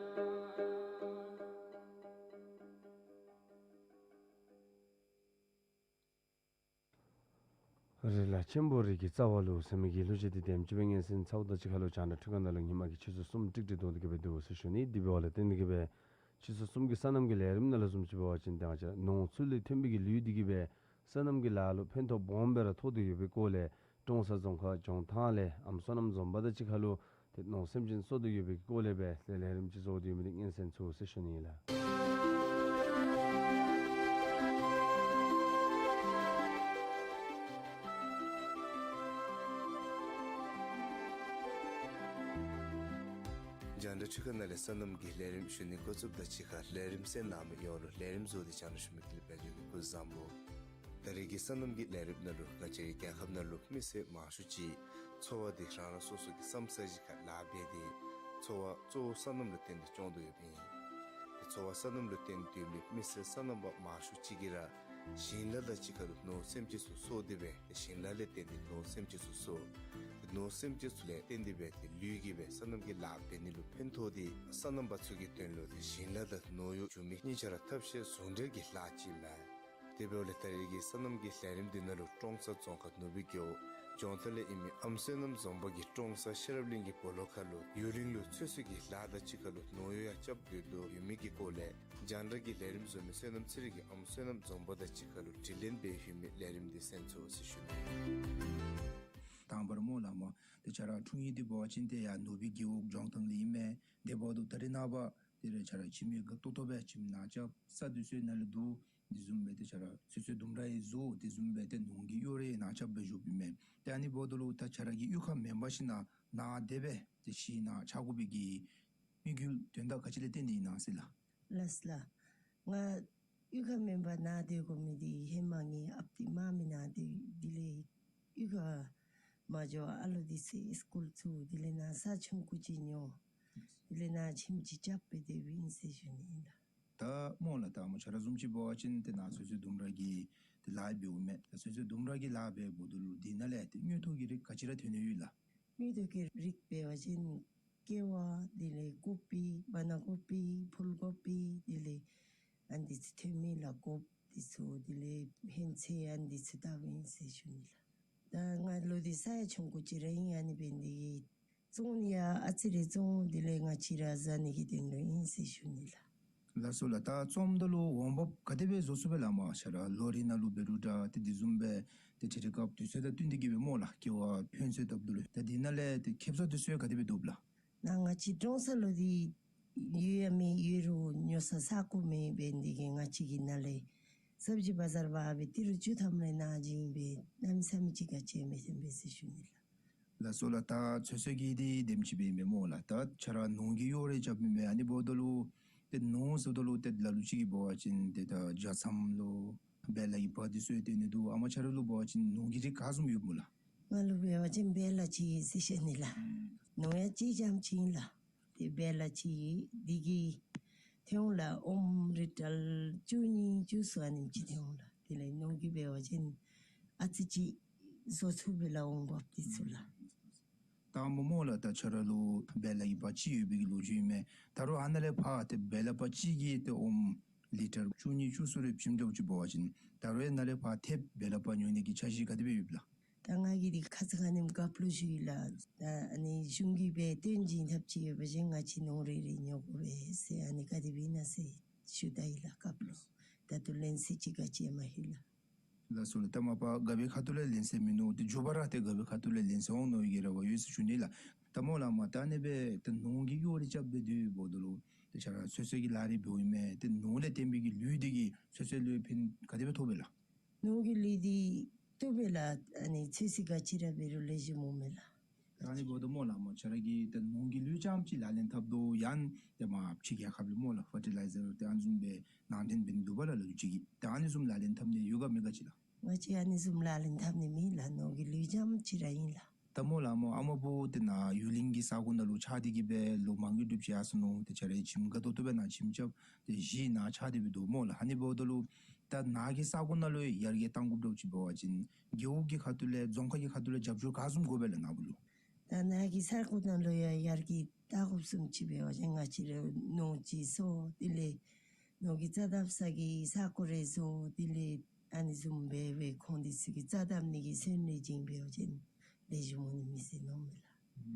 རི་ལ་ཆེན་པོ་རི་གི་རྩ་བ་ལུ་ཟེར་མི་གི་གླུ་གཞས་འདི་དེམ་ཅིག་སྦེ་ངན་སེམས་ཚ་བོ་དང་གཅིག་ཁར་ལུ་རྒྱང་བསྒྲགས་འཕྲུལ་ཁང་ནང་ལུ་ཉིན་མ་གི་ཆུ་ཚོད་གསུམ་ཀྲིག་ཀྲི་འཐོན་ཏེ་གི་སྦེ་འདུག་ཟེར་ཞུ་ནི། དེ་འབདཝ་ལས་བརྟེན་ཏེ་གི་སྦེ་ཆུ་ཚོད་གསུམ་གྱི་སོ་ནམ་གྱི་ལས་རིམ་ནང་ལུ་བཟུམ་ཅིག་འབད་བ་ཅིན་ཏེ་ང་བཅས་ར་ནོར་འཁྲུལ་ལས་ཐོན་པའི་གི་ལུད་འདི་གིས་སྦེ་སོ་ནམ་གྱི་ལཱ་ལུ་ཕན་ཐོགས་སྦོམ་སྦེ་ར་ཐོགས་ཏེ་ཡོད་པའི་སྐོར་ལས་ཀྲོང་གསར་རྫོང་ཁག་ལྗོང་ཐང་ལས་ཨམ་སོ་ནམ་འཛོམས་པ་དང་གཅིག་ཁར་ལུ་ཏེ་ནོར་སེམས་ཅན་གསོ་སྟེ་ཡོད་པའི་སྐོར་ལས་སྦེ་ལས་ལས་རིམ་ཅིག་བཟོ་སྟེ་ཡོད་མི་འདི་སྙན་གསན་ཚུགས་ཟེར་ཞུ་ནི་ལགས། རྒྱང་བསྒྲགས་འཕྲུལ་ཁང་ནང་ལས་སོ་ནམ་གྱི་ལས་རིམ་ཞུ་ནི་འགོ་བཙུགསཔ་དང་གཅིག་ཁར་ལས་རིམ་གསན་གནང་མི་ཡོངས་ལུ་ལས་རིམ་བཟོ་སྟེ་རྒྱང་བསྒྲགས་ཞུ་མི་དེ་ལས་འབད་བའི་གི་སྐུ་གཟུགས་བཟང་པོ། ད་རེས་ཀྱི་སོ་ནམ་གྱི་ལས་རིམ་ནང་ལུ་ང་བཅས་རའི་རྒྱལ་ཁབ་ནང་ལུ་མི་སེར་མང་ཤོས་ཅིག་འཚོ་བ་འདི་རང་རང་སོ་སོ་གི་བསམ་ས་གཞི་ཁར་ལཱ་འབད་དེ་འཚོ་བ་གཙོ་བོ་སོ་ནམ་ལུ་བརྟེན་ཏེ་སྐྱོང་དོ་ཡོདཔ་ཨིན། ཏེ་འཚོ་བ་སོ་ནམ་ལུ་བརྟེན་ཏེ་ཡོད་མི་མི་སེར་སོ་ནམ་པ་མང་ཤོས་ཅིག་གིས་ར་ཞིང་ལཱ་དང་གཅིག་ཁར་ལུ་ནོར་སེམས་ཅན་ཚུ་གསོ་སྟེ་སྦེ་ཏེ་ཞིང་ལཱ་ལས་བརྟེན་ཏེ་ནོར་སེམས་ཅན་ཚུ་གསོ། ཏེ་ནོར་སེམས་ཅན་ཚུ་ལས་བརྟེན་ཏེ་སྦེ་ཏེ་ལུད་ཀྱིས་སྦེ་སོ་ནམ་གྱི་ལཱ་འབད་ནི་ལུ་ཕན་ཐོགས་ཏེ་སོ་ནམ་པ་ཚུ་གི་དོན་ལུ་ཏེ་ཞིང་ལཱ་དང་ནོར་གཡོག་བྱུང་མི་གཉིས་ཆ་ར་ཐབས་ཤེས་ཟུང་འབྲེལ་གྱི་ལཱ་ཅིག་ཨིན་མས། དེ་འབདཝ་ལས་ད་རེས་ཀྱི་སོ་ནམ་གྱི་ལས་རིམ་འདི་ནང་ལུ་ཀྲོང་གསར་རྫོང་ཁག་ནུབ་སྦིས་རྒེད་འོག་ལྗོངས་མཐའ་ལས་ཨིན་མི་ཨམ་སོ་ནམ་འཛོམས་པ་གིས་ཀྲོང་གསར་ཤེས་རབ་གླིང་གི་སྦོ་ལོགས་ཁར་ལུ་ཡུན་རིང་ལུ་ཚོད་བསྲེ་གི་ལཱ་དང་གཅིག་ཁར་ལུ་ནོར་གཡོག་ཡང་རྐྱབ་སྡོད་དོ་ཡོད་མི་གི་སྐོར་ལས་རྒྱང་བསྒྲགས་ཀྱི་ལས་རིམ་བཟོ་མི་སོ་ནམ་ཚེ་རིང་གིས་ཨམ་སོ་ནམ་འཛོམས་པ་དང་གཅིག་ཁར་ལུ་དྲི་ལན་འབད་ཡོད་མི་ལས་རིམ་འདི་གསན་ཚུགས་ཟེར་ཞུ་ནི། དང་པ་ར་སྨོ་ལགས་སྨོ། ཏེ་ཁྱོད་ར་འཁྲུངས་ཡུལ་འདི་འབད་བ་ཅིན་ཏེ་ཡར་ནུབ་སྦིས་རྒེད་འོག་ལྗོངས་མཐའ་ལས་ཨིན་མས། དེ་འབདཝ་ད་ད་རེས་ནངས་པ་ཏེ་ར་ཁྱོད་ར་ཁྱིམ་ཡང་དགའ་ཏོག་ཏོ་སྦེ་ཁྱིམ་ནང་རྐྱབ་ས་འདི་ཚུ་ནང་ལུ་འདུག། དེ་བཟུམ་སྦེ་ཏེ་ཁྱོད་ར་ཚོད་བསྲེ་ལྡུམ་ར་ཡང་བཟོ། དེ་བཟུམ་སྦེ་ཏེ་ནོར་གྱི་གཡོག་ར་ཡང་ནཱ་རྐྱབ་སྦེ་བཞུགསཔ་ཨིན་མས། ཏེ་ཨ་ནི་འབདཝ་ད་ལུ་ད་ཁྱོད་ར་གི་གཡུས་ཁར་མེན་པར་ཞིན་ན་ནཱ་དེ་སྦེ་ཏེ་གཞི་ནང་ཆགས་དགོ་པའི་གི་དམིགས་ཡུལ་དོན་དག་ག་ཅི་ལས་བརྟེན་ཏེ་ཨིན་ན་ཟེར་ལགས། ལགས་ལགས། ང་གཡུས་ཁར་མེན་པར་ནཱ་སྡོད་དགོ་མི་འདི་ཧེ་མ་ངེའི་ཨཔ་འདི་མར་མི་ནང་སྡོད་དེ་ལས་གཡུས་ཁར་མ་འགྱོ། ཨ་ལོ་འདི་ཚེ་སི་ཀུལ་ཚུ་དེ་ལས་ནཱ་ས་ཆུང་ཀུ་ཅིག་ཉོ། རེ་ནཱ་ཁྱིམ་ཅིག་རྐྱབ་སྦེ་སྡོདཔ་ཨིན་ཟེར་ཞུ་ནི་ཨིན་ལགས། ད་སྨོ་ལགས། ད་སྨོ་ཁྱོད་ར་བཟུམ་ཅིག་འབད་བ་ཅིན་ཏེ་ནཱ་ཚོད་བསྲེ་ལྡུམ་ར་གི་ཏེ་ལཱ་འབདཝ་མས། ད་ཚོད་བསྲེ་ལྡུམ་ར་གི་ལཱ་འབདཝ་ད་ལུ་དེ་ནང་ལས་ཏེ་དངུལ་ཐོག་གི་རིགས་ག་ཅི་ར་ཐོན་ནི་ཡོད་ལགས། དངུལ་ཐོག་གི་རིགས་འབད་བ་ཅིན་ཀེ་བ་དེ་ལས་ཀོ་པི་བ་ན་ཀོ་པི་ཕུལ་ཀོ་པི་དེ་ལས་ཨ་ནི་ཚུ་ཐོན་མི་ལགས། གོ་པི་དེ་ཚུ་དེ་ལས་ཧོན་ཚོད་ཨ་ནི་ཚུ་བཏབ་ཨིན་ཟེར་ཞུ་ནི་ལགས། ད་ང་ལུ་འདི་ས་ཡ་ཆུང་ཀུ་ཅིག་ར་ཨིན། ཨ་ནི་འབད་ནི་དེ་གིས་བཙོང་ནི་ཡང་ཨ་ཙི་རེ་བཙོང་། དེ་ལས་ང་བཅས་ར་བཟའ་ནི་གི་དོན་ལུ་ཨིན་ཟེར་ཞུ་ནི་ལགས། ལགས་སོ་ལགས། ད་བཙོངམ་ད་ལུ་འོང་འབབ་ག་དེ་སྦེ་བཟོ་ཚུགས་པས་ལགས་སྨོ། ཁྱོད་ར་ལོ་རེ་ནང་ལུ་འབད་རུང་འདྲ་ཏེ་དེ་བཟུམ་སྦེ་ཏེ་ཁྲིག་ཁྲི་སྐབས་དུས་ཚོད་དང་བསྟུན་ཏེ་གི་སྦེ་སྨོ་ལགས། ཀེ་བ་ཧོན་ཚོད་བཏབ་ད་ལུ་ད་དེ་ནང་ལས་ཏེ་ཁེབ་ས་དེ་ཚུ་ག་དེ་སྦེ་བཏུབ་ལགས། ནཱ་ང་བཅས་ཀྲོང་གསར་ལུ་འདི་ཡོད་ཡང་མེད། ཡོད་རུང་ཉོ་ས་ས་གོ་མེད། འབད་ནི་དེ་གིས་ང་བཅས་ཀྱི་ནཱ་ལས་སབ་ཇི་བ་ཛར་འབག་སྦེ་ཏི་རུ་བཅུ་ཐམ་རེ་ནང་བྱིན་སྦེ་གནམ་མེད་ས་མེད་ཅིག་ག་ཅི་མེད་ཐོན་པས་ཟེར་ཞུ་ནི་ལགས། ལགས་སོ་ལགས། ད་ཚོད་བསྲེ་གི་འདི་དེམ་ཅིག་སྦེ་ཨིན་པས་སྨོ་ལགས། ད་ཁྱོད་ར་ནོར་གྱི་གཡོག་རེ་རྐྱབ་ཨིན་པས། ཨ་ནི་འབདཝ་ད་ལུ་ཏེ་ནོར་ཟེརཝ་ད་ལུ་ཏེ་ལ་ལུ་ཅིག་གིས་འབད་བ་ཅིན་ཏེ་ད་ཇ་མཚམས་ལོ་བལ་གྱི་བ་དེ་ཚུ་ཡང་སྟོན་ནི་འདུག། ཨ་མ་ཁྱོད་ར་ལུ་འབད་བ་ཅིན་ནོར་གྱི་རིགས་ག་བཟུམ་ཡོདཔ་སྨོ་ལགས། ང་ལུ་འབད་བ་ཅིན་བལ་ཅིག་ཟེར་ཞུ་ནི་ལགས། ནོར་ཡང་ཅིག་རྐྱངམ་ཅིག་ཨིན་ལགས། ཏེ་བལ་ཅིག་འདི་གིས་ཐོན་འོང་ལགས། ཨོམ་ལི་ཊར་བཅུ་གཉིས་བཅུ་གསུམ་ཨ་ནེམ་ཅིག་ཐོན་འོང་ལགས། དེ་ལས་ནོར་གྱི་འབད་བ་ཅིན་ཨ་ཙི་ཅིག་བཟོ་ཚུགས་པས་ལགས། འོང་འབབ་དེ་ཚུ་ལགས། ད་སྨོ་སྨོ་ལགས། ད་ཁྱོད་ར་ལུ་བལ་གྱི་བ་ཅིག་ཡོད་པའི་གི་ལོ་རྒྱུས་ཨིན་མས། ད་རུང་ཨ་ནཱ་ལས་ཕར་ཏེ་བལ་པ་ཅིག་གིས་ཏེ་ཨོམ་ལི་ཊར་བཅུ་གཉིས་བཅུ་གསུམ་རེ་བྱིནམ་འདྲཝ་ཅིག་འབད་བ་ཅིན་ད་རུང་ཡང་ནཱ་ལས་ཕར་ཐེབས་བལ་པ་ཉོ་ནི་གི་འཆར་གཞི་ག་དེ་སྦེ་ཡོདཔ་ལགས། ད་ང་གིས་འདི་ཁ་ཙ་ཁ་ཉིནམ་རྒཔོ་ལུ་ཞུ་ཡི་ལགས། ད་ཨ་ནི་གཞུང་གིས་སྦེ་བཏོན་བྱིན་ཐབས་ཅིག་ཡོད་པ་ཅིན་ང་བཅས་ནོར་རེ་རེ་ཉོ་དགོ་པས་ཟེར། ཨ་ནི་ག་དེ་སྦེ་ཨིན་ན་ཟེར་ཞུ་ད་ཡི་ལགས་རྒཔོ་ལུ། ད་ལྟོ་ལན་གསལ་ཅིག་ག་ཅི་ཡང་མ་ལྷོད་ལགས། ལགས་སོ་ལགས། ད་མ་པ་རྒཔོའི་ཁ་ཐུག་ལས་ལན་གསལ་མིན་ནུག། ཏེ་མགྱོགས་པ་ར་ཏེ་རྒཔོའི་ཁ་ཐུག་ལས་ལན་གསལ་འོང་མནོ་བའི་གི་རེ་བ་ཡོད་ཟེར་ཞུ་ནི་ལགས། ད་སྨོ་ལགས་སྨོ། ད་ཨ་ནི་སྦེ་ཏེ་ནོར་གྱི་གཡོག་རེ་རྐྱབ་སྦེ་སྡོད་འབདཝ་ད་ལུ་ཏེ་ཁྱོད་ར་ཚོད་བསྲེ་གི་ལཱ་རེ་འབདཝ་ཨིན་མས། ཏེ་ནོར་ལས་བརྟེན་པའི་གི་ལུད་འདི་གིས་ཚོད་བསྲེ་ལུ་ཕན་ག་དེ་སྦེ་ཐོགས་པས་ལགས། ནོར་གྱི་ལུད་འདི་བཏུབ་པས་ལགས། ཨ་ནི་ཚོད་བསྲེ་ག་ཅི་ར་འབད་རུང་ལེགས་ཤོམ་འོང་མས་ལགས། ད་ཨ་ནི་འབདཝ་ད་སྨོ་ལགས་སྨོ། ཁྱོད་ར་གིས་ཏེ་ནོར་གྱི་ལུད་རྐྱངམ་ཅིག་ལག་ལེན་འཐབ་དོ་ཡང་ཏེ་མ་ཕྱི་རྒྱལ་ཁབ་ལུ་སྨོ་ལགས་ཕར་ཊི་ལའི་ཛར་ཏེ་ཨ་ནི་བཟུམ་སྦེ་ནང་འདྲེན་འབད་ནི་འདུག་པ་ལགས། ལ་ལུ་ཅིག་གིས་ད་ཨ་ནི་བཟུམ་ལག་ལེན་འཐབ་ནི་ཡོད་ག་མེད་ག་ཅིག་ལགས། ང་བཅས་ཨ་ནི་བཟུམ་ལག་ལེན་འཐབ་ནི་མེད་ལགས། ནོར་གྱི་ལུད་རྐྱངམ་ཅིག་ར་ཨིན་ལགས། ད་སྨོ་ལགས་སྨོ། ཨ་མ་བུ་ཏེ་ནཱ་ཡུལ་གླིང་གི་ས་གོ་ནང་ལུ་ཆགས་ཏེ་གི་སྦེ་ལོ་མང་རྒྱུ་སྒྲུབ་ཅི་ཡར་སོ་ནུག། ཏེ་ཁྱོད་རའི་ཁྱིམ་དགའ་ཏོག་ཏོ་སྦེ་ནཱ་ཁྱིམ་རྐྱབ་སྟེ་གཞིས་ནཱ་ཆགས་ཏེ་སྦེ་འདུག་སྨོ་ལགས། ཨ་ནི་འབདཝ་ད་ལུ་ད་ནཱ་གི་ས་གོ་ནང་ལུ་ཡར་རྒྱས་གཏང་དགོཔ་འདྲཝ་ཅིག་འབད་བ་ཅིན་རྒེད་འོག་གི་ཁ་ཐུག་ལས་རྫོང་ཁག་གི་ཁ་ཐུག་ལས་རྒྱབ་སྐྱོར་ག་བཟུམ་དགོ་པས་ལགས་ནཱ་བུ་ལུ། ད་ནཱ་གི་ས་གོ་ནང་ལུ་ཡང་ཡར་རྒྱས་གཏང་དགོཔ་བཟུམ་ཅིག་འབད་བ་ཅིན་ང་བཅས་ར་ནོར་ཅིག་བཟོ། དེ་ལས་ནོར་གྱི་རྩ་བཏབ་ས་གི་ས་གོ་རེ་བཟོ། དེ་ལས་ཨ་ནི་བཟུམ་སྦེ་སྦེ་ཁོང་དེ་ཚུ་གི་རྩ་བཏབ་ནི་གི་སོན་རེ་བྱིན་འབད་བ་ཅིན་ལེགས་ཤོམ་འོང་ནི་མས་ཟེར་མནོཝ་མས་ལགས།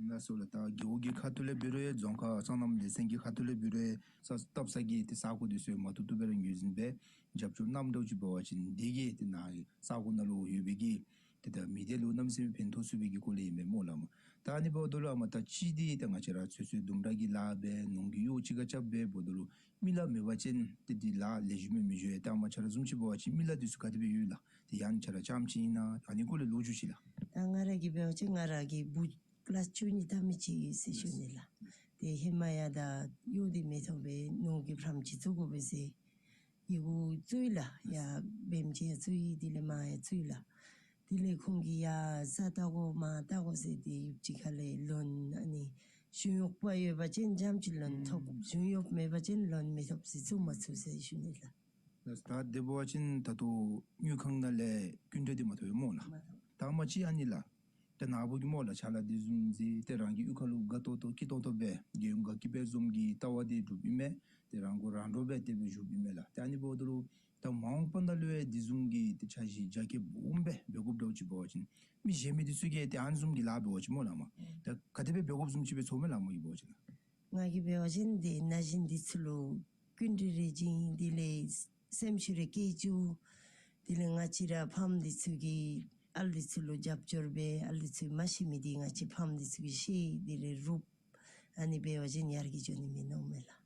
ལགས་སོ་ལགས། ད་རྒེད་འོག་གི་ཁ་ཐུག་ལས་འབད་རུང་ཡང་རྫོང་ཁག་སོ་ནམ་ལས་ཚན་གྱི་ཁ་ཐུག་ལས་འབད་རུང་ཡང་ས་བཏབ་ས་གི་ཏེ་ས་གོ་དེ་ཚུ་མ་ཐུབ་ཐུབ་སྦེ་ར་ངོས་འཛིན་འབད་རྒྱབ་སྐྱོར་གནངམ་འདྲཝ་ཅིག་འབད་བ་ཅིན་དེ་གིས་ཏེ་ནཱ་ས་གོ་ནང་ལུ་ཡོད་པའི་གི་ཏེ་ད་མི་སྡེ་ལུ་གནམ་མེད་ས་མེད་ཕན་ཐོགས་ཚུགས་པའི་གི་སྐོར་ལས་ཨིན་པས་སྨོ་ལགས་སྨོ། ད་ཨ་ནི་འབདཝ་ད་ལུ་ཨ་མ་ད་ཅི་འདི་ད་ང་བཅས་ར་ཚོད་བསྲེ་ལྡུམ་ར་གི་ལཱ་འབད་ནོར་གྱི་གཡོག་ཅིག་ཁར་རྐྱབ་འབདཝ་ད་ལུ་མི་ལ་མེད་པ་ཅིན་ཏེ་འདི་ལཱ་ལེགས་ཤོམ་མི་འགྱོ་ཡ། ད་ཨ་མ་ཁྱོད་ར་བཟུམ་ཅིག་འབད་བ་ཅིན་མི་ལ་དེ་ཚུ་ག་དེ་སྦེ་ཡོད་ལགས། ཏེ་ཡང་ཁྱོད་ར་རྐྱངམ་ཅིག་ཨིན་ན་ཨ་ནི་སྐོར་ལས་ལོ་རྒྱུས་ཅིག་ལགས། ད་ང་ར་གིས་འབད་བ་ཅིན་ང་ར་གི་བུ་ཀི་ལཱསི་བཅུ་གཉིས་ཐམ་མི་ཅིག་ཡོད་ཟེར་ཞུ་ནི་ལགས། ཏེ་ཧེ་མ་ཡང་ད་གཡོག་འདི་མི་ཐོབ་པས། ནོར་གྱི་ཕཱརམ་ཅིག་བཙུགས་དགོ་པས་ཟེར་ཡི་གུ་བཙུགས་ཡི་ལགས། ཡར་བེམ་ཅིག་ཡང་བཙུགས་ཡི། དེ་ལས་མར་ཡང་བཙུགས་ཡི་ལགས། དེ་ལས་ཁོང་གིས་ཡར་ས་བལྟ་དགོ་མར་བལྟ་དགོ་ཟེར་ཏེ་ཡུདཔ་ཅིག་ཁ་ལས་ལོན་ཨ་ནི་གཞུང་གཡོགཔ་ཡོད་པ་ཅིན་རྐྱངམ་ཅིག་ལོན་ཐོབ། གཞུང་གཡོགཔ་མེད་པ་ཅིན་ལོན་མི་ཐོབ་ཟེར་བཙུགས་མ་ཚུགས་ཟེར་ཞུ་ནི་ལགས། ལགས། ད་དེ་འབད་བ་ཅིན་ད་ལྟོ་དངུལ་ཁང་ནང་ལས་སྐྱིན་འགྲུལ་འདི་མ་ཐོབ་པས་སྨོ་ལགས། མ་ཐོབ། ད་མ་གཞི་ཨ་ནི་ལགས། ད་ནཱ་བུ་གིས་སྨོ་ལགས་ཆ་ལ་དེ་བཟུམ་ཅིག་ཏེ་རང་གི་གཡུས་ཁ་ལུ་དགའ་ཏོག་ཏོ་སྐྱིད་ཏོང་ཏོ་སྦེ་རྒྱལ་ཡུམ་དགའ་སྐྱིད་དཔལ་འཛོམས་ཀྱི་ལྟ་བ་འདི་སྒྲུབ་ཨིན་མས། ཏེ་རང་མགོ་རང་འདྲོངས་སྦེ་དེ་སྦེ་བཞུགསཔ་ཨིན་མས་ལགས། ཏེ་ཨ་ནི་འབདཝ་ད་ལུ་ད་མ་འོངས་པ་ནང་ལུ་ཡང་དེ་བཟུམ་གྱི་ཏེ་འཆར་གཞི་རྒྱ་སྐྱེད་སྦོམ་སྦེ་འབད་དགོཔ་འདྲཝ་ཅིག་འབད་བ་ཅིན་མི་གཞན་མི་དེ་ཚུ་གིས་ཏེ་ཨ་ནི་བཟུམ་གྱི་ལཱ་འབད་བ་ཅིན་སྨོ་ལགས་སྨོ། ད་ག་དེ་སྦེ་འབད་དགོཔ་བཟུམ་ཅིག་སྦེ་ཚོརཝ་མས་ལགས་སྨོ་གིས་འབད་བ་ཅིན་ལགས། ང་གིས་འབད་བ་ཅིན་ཏེ་ན་གཞོན་འདི་ཚུ་ལུ་སྐྱིན་འགྲུལ་རེ་བྱིན། དེ་ལས་སེམས་ཤུགས་རེ་བསྐྱེད་བཅུག། དེ་ལས་ང་བཅས་ར་ཕམ་འདི་ཚུ་གིས་ཨ་ལུ་འདི་ཚུ་ལུ་རྒྱབ་སྐྱོར་འབད། ཨ་ལུ་འདི་ཚུ་མ་ཤེས་མི་འདི་ང་བཅས་ཕམ་འདི་ཚུ་གིས་ཤེས། དེ་ལས་རུབ། ཨ་ནི་འབད་བ་ཅིན་ཡར་རྒྱས་འགྱོ་ནི་མས་མནོཝ་མས་ལགས།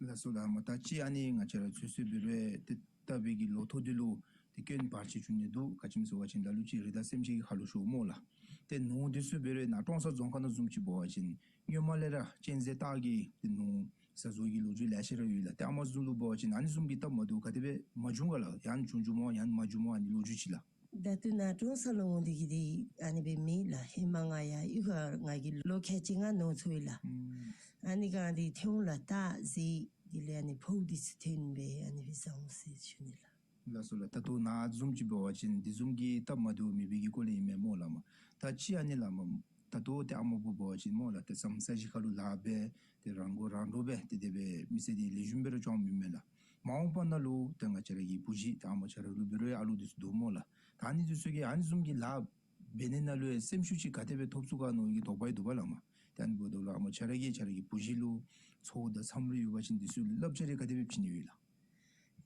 ལགས་སོ་ལགས། མ་ད་ཅི་ཨ་ནི་ང་བཅས་ར་ཚོད་བསྲེ་འབད་རུང་ཏེ་བཏབ་པའི་གི་ལོ་ཐོག་འདི་ལུ་ཏེ་སྐྱོན་བར་ཆད་བྱུང་ནི་འདུག། ག་ཅི་སྨོ་ཟེར་བ་ཅིན་ལ་ལུ་ཅིག་རི་དྭགས་སེམས་ཅན་གྱིས་ཁ་ལོ་བཤུ་སྨོ་ལགས། ཏེ་ནོར་འདི་ཚུ་འབད་རུང་ནཱ་ཀྲོང་གསར་རྫོང་ཁག་ནང་བཟུམ་ཅིག་འབད་བ་ཅིན་སྔོན་མ་ལས་ར་གཅན་གཟན་སྟག་གིས་ཏེ་ནོར་ཟ་བཟོ་གི་ལོ་རྒྱུས་ལེ་ཤ་ར་ཡོད་ལགས། ཏེ་ཨ་མ་བཟུམ་ལུ་འབད་བ་ཅིན་ཨ་ནི་བཟུམ་གྱི་སྟབས་མ་བདེཝ་ག་དེ་སྦེ་མ་བྱུང་ག་ལགས། ཡང་བྱུང་བྱུངམ་ཡང་མ་བྱུངམ་ཨ་ནི་ལོ་རྒྱུས་ཅིག་ལགས། ད་ལྟོ་ནཱ་ཀྲོང་གསར་ལུ་འོང་སྟེ་གི་འདི་ཨ་ནི་སྦེ་མེད་ལགས། ཧེ་མ་ང་ཡར་གཡུས་ཁར་ང་གིས་ལོ་ཁལ་གཅིག་ལྔ་ནོར་སོ་ཡི་ལགས། ཨུམ། ཨ་ནི་སྒང་འདི་ཐོན་ལགས། སྟག་གཟིག་དེ་ལས་ཨ་ནི་ཕོཝ་འདི་ཚུ་ཐོན་སྦེ་ཨ་ནི་སྦེ་བཟའ་འོང་ཟེར་ཞུ་ནི་ལགས། ལགས་སོ་ལགས། ད་ལྟོ་ནཱ་བཟུམ་ཅིག་འབད་བ་ཅིན་དེ་བཟུམ་གྱི་སྟབས་མ་བདེཝ་མེད་པའི་གི་སྐོར་ལས་ཨིན་མས་སྨོ་ལགས་མ། ད་ཅི་ཨ་ནི་ལགས་མ། ད་ལྟོ་ཏེ་ཨ་མ་བུ་འབད་བ་ཅིན་སྨོ་ལགས་ཏེ་མཚམས་ས་གཞི་ཁ་ལུ་ལཱ་འབད་དེ་རང་མགོ་རང་འདྲོངས་སྦེ་ཏེ་དེ་སྦེ་མི་སེར་འདི་ལེགས་ཤོམ་སྦེ་ར་སྐྱོང་མི་མས་ལགས། མ་འོངས་པ་ནང་ལུ་ཏེ་ང་བཅས་ར་གི་བུ་གཞི་ཏེ་ཨ་མ་ཁྱོད་ར་ལུ་འབད་རུང་ཡང་ཨ་ལུ་འདི་ཚུ་འདུག་སྨོ་ལགས། ད་ཨ་ནི་འདི་ཚུ་གིས་ཨ་ནི་བཟུམ་གྱི་ལཱ་འབད་ནི་ནང་ལུ་ཡང་སེམས་ཤུགས་ཅིག་ག་དེ་སྦེ་ཐོབ་ཚུགས་ག་མནོ་བའི་གི་དོགས་པ་ཡང་འདུག་པ་ལགས་མ། ཏེ་ཨ་ནི་འབདཝ་ད་ལུ་ཨ་མ་ཁྱོད་ར་གིས་ཁྱོད་ར་གི་བུ་གཞི་ལུ་ཚོར་དང་འཚམས་རེ་ཡོད་པ་ཅིན་འདི་ཚུ་ལུ་བསླབ་བྱ་རེ་ག་དེ་སྦེ་བྱིན་ནི་ཡོད་ལགས།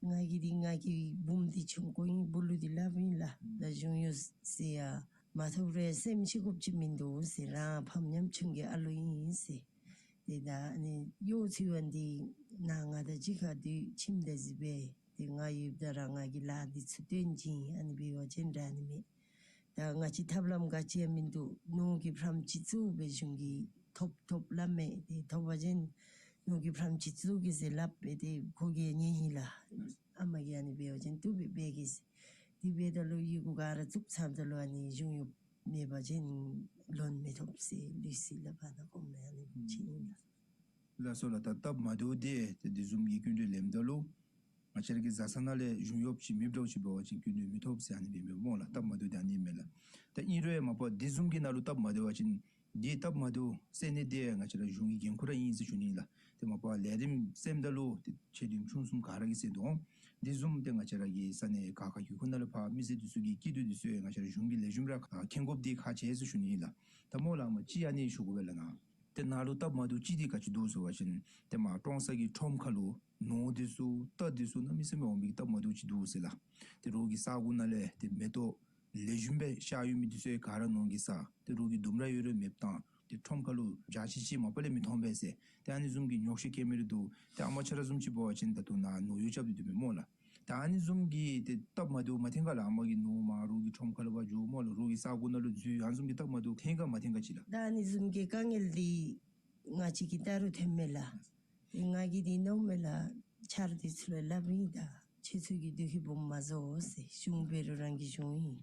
ང་གིས་འདི་ང་གི་བུམོ་འདི་ཆུང་ཀུ་ཨིན། སྦོ་ལོགས་འདི་སླབ་ཨིན་ལགས། ད་གཞུང་གཡོག་ཟེར་ཡང་མ་ཐོབ་རུང་སེམས་ཤི་དགོཔ་ཅིག་མིན་འདུག་ཟེར། རང་ཕམ་ཉམ་ཆུང་གི་ཨ་ལོ་ཨིན་ཟེར། ཏེ་ད་ཨ་ནི་གཡོག་ཚུ་ཡང་འདི་ནཱ་ང་དང་གཅིག་ཁར་སྡོད་ཁྱིམ་དེ་ཅིག་སྦེ་ཏེ་ང་ཡོདཔ་ད་ར་ང་གིས་ལཱ་འདི་ཚུ་སྟོན་བྱིན། ཨ་ནི་འབད་བ་ཅིན་འདྲ་ནི་མེད། ད་ང་བཅས་ཐབས་ལམ་ག་ཅི་ཡང་མིན་འདུག། ནོར་གྱི་ཕྲམ་ཅིག་བཙུགས་སྦེ་གཞུང་གིས་ཐོབ་ཐོབ་སླབ་མས། ཏེ་ཐོབ་པ་ཅིན་ནོར་གྱི་ཕྲམ་ཅིག་བཙུགས་གེ་ཟེར་སླབ་སྦེ་ཏེ་ཁོ་གིས་ཉན་ཡི་ལགས། ཨ་མ་གིས་ཨ་ནི་འབད་བ་ཅིན་བཏུབ་པས་འབད་གེ་ཟེར། དེ་འབདཝ་ད་ལུ་ཡི་གུ་ག་ར་བཙུགས་ཚརཝ་ད་ལུ་ཨ་ནི་གཞུང་གཡོག་མེད་པ་ཅིན་ལོན་མི་ཐོབ་ཟེར་ལུགས་སྲོལ་ལགས། ཕར་ནཱ་གོངམ་ལས་ཨ་ནི་བྱིན་ཡི་ལགས། ལགས་སོ་ལགས། ད་སྟབས་མ་བདེཝ་འདི་ཏེ་དེ་བཟུམ་གྱི་སྐྱིན་འགྲུལ་ལེནམ་ད་ལུ་ང་བཅས་ར་གི་བཟའ་ཚང་ནང་ལས་གཞུང་གཡོགཔ་ཅིག་མེདཔ་འདྲཝ་ཅིག་འབད་བ་ཅིན་སྐྱིན་འགྲུལ་མི་ཐོབ་ཟེར་ཨ་ནི་སྦེ་མས་སྨོ་ལགས། སྟབས་མ་བདེཝ་འདི་ཨ་ནི་མས་ལགས། ད་ཨིན་རུང་ཡང་མ་པ་དེ་བཟུམ་གྱི་ནང་ལུ་སྟབས་མ་བདེ་བ་ཅིན་འདི་སྟབས་མ་བདེཝ་སེལ་ནི་འདི་ང་བཅས་ར་གཞུང་གི་འགན་ཁུར་ར་ཨིན་ཟེར་ཞུ་ནི་ལགས། ཏེ་མ་པ་ལས་རིམ་སེལཝ་ད་ལུ་ཏེ་ཆེ་འབྲིང་ཆུང་གསུམ་ག་ར་གིས་སེལ་དོ། དེ་བཟུམ་ཏེ་ང་བཅས་ར་གི་ས་གནས་ཁག་ཁག་ཡུལ་ཁོངས་ནང་ལུ་ཕར་མི་སེར་འདི་ཚུ་གི་སྐྱིད་སྡུག་འདི་ཚུ་ཡང་ང་བཅས་ར་གཞུང་གིས་ལེགས་ཤོམ་ར་མཁྱེན་དགོཔ་འདི་ཁག་ཆེ་ཟེར་ཞུ་ནི་ལགས། ད་སྨོ་ལགས་མ་ཅིག་ཨ་ནི་ཞུ་དགོ་པས་ལགས་ན། ཏེ་ནཱ་ལུ་སྟབས་མ་བདེཝ་ཅིག་འདི་ག་ཅི་འདུག་ཟེར་བ་ཅིན་ཏེ་མར་ཀྲོང་གསར་གྱི་ཁྲོམ་ཁ་ལུ་ནོར་འདི་ཚུ་རྟ་འདི་ཚུ་གནམ་མེད་ས་མེད་འོང་མི་གི་སྟབས་མ་བདེཝ་ཅིག་འདུག་ཟེར་ལགས། ཏེ་རོགས་ཀྱི་ས་གོ་ནང་ལས་ཏེ་མེ་ཏོག་ལེགས་ཤོམ་སྦེ་ཤར་ཡོད་མི་འདི་ཚུ་ཡང་ག་ར་ནོར་གྱིས་ཟ། ཏེ་རོགས་ཀྱིས་ལྡུམ་ར་ཡོད་རུང་མེདཔ་བཏང་། ཏེ་ཁྲོམ་ཁ་ལུ་བྱ་ཅིག་ཅིག་མ་པ་ལས་མི་མཐོང་པས་ཟེར། ཏེ་ཨ་ནི་བཟུམ་གྱི་ཉོགས་བཤད་བཀལ་མི་རེ་འདུག། ཏེ་ཨ་མ་ཁྱོད་ར་བཟུམ་ཅིག་འབད་བ་ཅིན་ད་ལྟོ་ནཱ་ནོར་གཡོག་རྐྱབ་སྟེ་སྡོད་མི་སྨོ་ལགས། ད་ཨ་ནི་བཟུམ་གྱི་ཏེ་སྟབས་མ་བདེཝ་མ་ཐོན་ག་ལགས། ཨ་མ་གི་ནོར་མར་རོགས་ཀྱི་ཁྲོམ་ཁ་ལུ་ཕར་འགྱོ་སྨོ་ལགས། རོགས་ཀྱི་ས་གོ་ནང་ལུ་འཛུལ། ཨ་ནི་བཟུམ་གྱི་སྟབས་མ་བདེཝ་ཐོན་ག་མ་ཐོན་ག་ཅིག་ལགས། ད་ཨ་ནི་བཟུམ་གྱི་དཀའ་ངལ་འདི་ང་བཅས་ཀྱིས་ད་རུང་ཐོན་མས་ལགས། ཏེ་ང་གིས་འདི་ནོར་མས་ལགས། ཆ་རོགས་འདི་ཚུ་ལུ་སླབ་ཨིན། ད་ཁྱེད་ཚུ་གིས་དུས་ཀྱི་བུམོ་མ་བཟོ་ཟེར། གཞུང་འབད་རུང་རང་གི་གཞུང་ཨིན།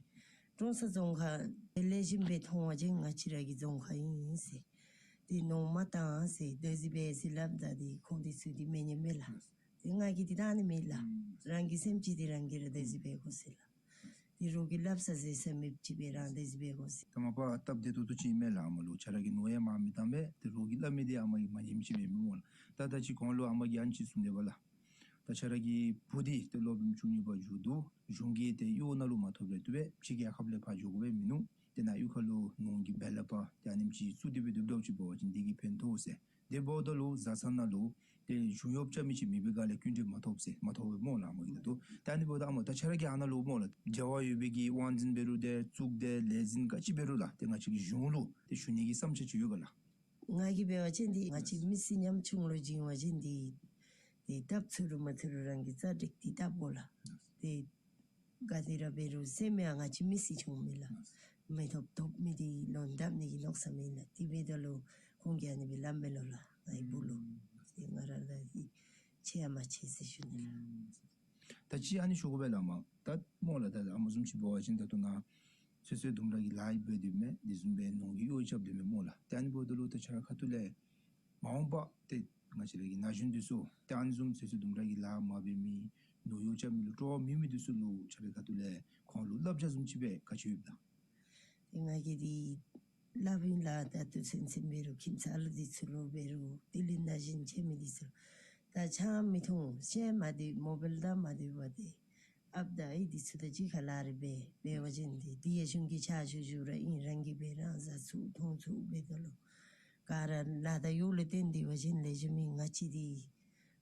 ཀྲོང་གསར་རྫོང་ཁག་ལེགས་ཤོམ་སྦེ་མཐོང་བ་ཅིན་ང་བཅས་ར་གི་རྫོང་ཁག་ཨིན་ཟེར། ཏེ་ནོར་མ་བཏང་ཟེར་དེ་ཅིག་སྦེ་ཟེར་སླབ་ད་འདི་ཁོང་འདི་ཚུ་འདི་མི་ཉན་མས་ལགས། ཏེ་ང་གིས་འདི་བཏང་ནི་མེད་ལགས། རང་གི་སེམས་ཅན་འདི་རང་གིས་ར་དེ་ཅིག་སྦེ་དགོ་ཟེར་ལགས། ཏེ་རོགས་ཀྱིས་སླབ་ས་ཟེར་ས་མེདཔ་ཅིག་སྦེ་རང་དེ་ཅིག་སྦེ་དགོ་ཟེར། ད་མ་པ་སྟབས་བདེ་ཏོག་ཏོ་ཅིག་མས་ལགས། ཨ་མ་ལུ་ཁྱོད་ར་གིས་ནོར་ཡང་མར་མི་བཏང་པས། ཏེ་རོགས་ཀྱིས་སླབ་མི་འདི་ཨ་མ་གིས་མ་ཉནམ་ཅིག་མེད་མི་སྨོ་ལགས། ད་ད་ཅི་གོང་ལུ་ཨ་མ་གིས་ཨ་ནི་ཅིག་གསུངས་དེས་པ་ལགས། ད་ཁྱོད་ར་གི་བུ་འདི་ཏེ་སློབ་རིམ་བཅུ་གཉིས་པ་མཇུག་བསྡུ། གཞུང་གི་ཏེ་གཡོག་ནང་ལུ་མ་ཐོབ་རུང་བཏུབ་པས། ཕྱི་རྒྱལ་ཁབ་ལས་ཕར་འགྱོ་དགོ་པའི་མིན་ནུག། ཏེ་ནཱ་གཡུས་ཁ་ལུ་ནོར་གྱི་བེ་ལ་པ་ཏེ་ཨ་ནེམ་ཅིག་བཙུགས་ཏེ་སྦེ་སྡོདཔ་འདྲཝ་ཅིག་འབད་བ་ཅིན་འདི་གིས་ཕན་ཐོགས་ཟེར། དེ་འབདཝ་ད་ལུ་བཟའ་ཚང་ནང་ལུ་ཏེ་གཞུང་གཡོག་རྐྱབ་མི་ཅིག་མེད་པའི་སྒང་ལས་སྐྱིན་འགྲུལ་མ་ཐོབ་ཟེར་མ་ཐོབ་པས་སྨོ་ལགས། ཨ་མ་གིས་ད་ལྟོ་ད་ཨ་ནི་འབདཝ་ད་ཨ་མ་ད་ཁྱོད་ར་གི་ཨ་ནཱ་ལུ་སྨོ་ལགས་འབྲེལ་བ་ཡོད་པའི་གི་དབང་འཛིན་འབད་རུང་ཏེ་གཙུག་སྡེ་ལས་འཛིན་ག་ཅི་འབད་རུང་ལགས་ཏེ་ང་བཅས་ཀྱི་གཞུང་ལུ་ཏེ་ཞུ་ནི་གི་བསམ་འཆར་ཅིག་ཡོད་ག་ལགས། ང་གིས་འབད་བ་ཅིན་འདི་ང་བཅས་མི་སེར་ཉམ་ཆུང་ལུ་བྱིན་པ་ཅིན་འདི་ཏེ་སྟབས་ཚུ་རུང་མ་ཚུ་རུང་རང་གི་རྩ་འགྲིག་སྟེ་བཏབ་དགོ་ལགས། ཏེ་ག་དེ་ར་འབད་རུང་སེམས་ཡང་ང་བཅས་མི་སེར་ཆུང་མས་ལགས། མི་ཐོབ་ཐོབ་མི་འདི་ལོན་བཏབ་ནི་གི་མནོ་བསམ་ཨིན་ལགས། དེ་འབདཝ་ད་ལུ་ཁོང་གིས་ཨ་ནི་སྦེ་སླབ་མས་ལོ་ལགས། ང་གི་བུ་ལུ་ཏེ་ང་ར་ལུ་འདི་ཆེ་ཡང་མ་ཆེ་ཟེར་ཞུ་ནི་ལགས། ད་ཅི་ཨ་ནི་ཞུ་དགོ་པས་ལགས་མ། ད་སྨོ་ལགས་ད་ཨ་མ་བཟུམ་ཅིག་འབད་བ་ཅིན་ད་ལྟོ་ནཱ་ཚོད་བསྲེ་ལྡུམ་ར་གི་ལཱ་འབད་དེ་མས། དེ་བཟུམ་སྦེ་ནོར་གྱི་གཡོག་རྐྱབ་དེ་མས་སྨོ་ལགས། ཏེ་ཨ་ནི་འབདཝ་ད་ལུ་ད་ཁྱོད་ར་ཁ་ཐུག་ལས་མ་འོངས་པ་ཏེ་ང་བཅས་ར་གི་ན་གཞོན་འདི་ཚུ་ཏེ་ཨ་ནི་བཟུམ་ཚོད་བསྲེ་ལྡུམ་ར་གི་ལཱ་མ་འབད་མི་ནོར་གཡོག་རྐྱབ་མི་ལུ་སྤྲོ་བ་མེད་མི་འདི་ཚུ་ལུ་ཁྱོད་ར་ཁ་ཐུག་ལས་ཁོང་ལུ་བསླབ་བྱ་བཟུམ་ཅིག་སྦེ་ག་ཅི་ཡོདཔ་ལགས། ཏེ་ང་གིས་འདི་སླབ་ཨིན་ལགས། ད་ལྟོ་ཚུན་ཚོད་འབད་རུང་ཁྱིམ་ཚང་ལུ་འདི་ཚུ་ལུ་འབད་རུང་ཏེ་ལས་ན་གཞོན་ཆེ་མི་འདི་ཚུ་ད་ཆ་མི་མཐོང་ཤེས་མ་དེ་མོ་བེལ་ད་མ་དེ་བ་དེ་ཨཔ་དང་ཨའི་འདི་ཚུ་དང་གཅིག་ཁར་ལཱ་རེ་འབད་འབད་བ་ཅིན་འདི་འདི་ཡང་གཞུང་གི་ཕྱག་ཞུ་ཞུཝ་ར་ཨིན། རང་གིས་འབད་རང་བཟའ་ཚུགས་མཐོང་ཚུགས་འབདཝ་ད་ལུ་ག་ར་ལཱ་དང་གཡོག་ལུ་བརྟེན་ཏེ་འབད་བ་ཅིན་ལེགས་ཤོམ་ཨིན། ང་བཅས་འདི་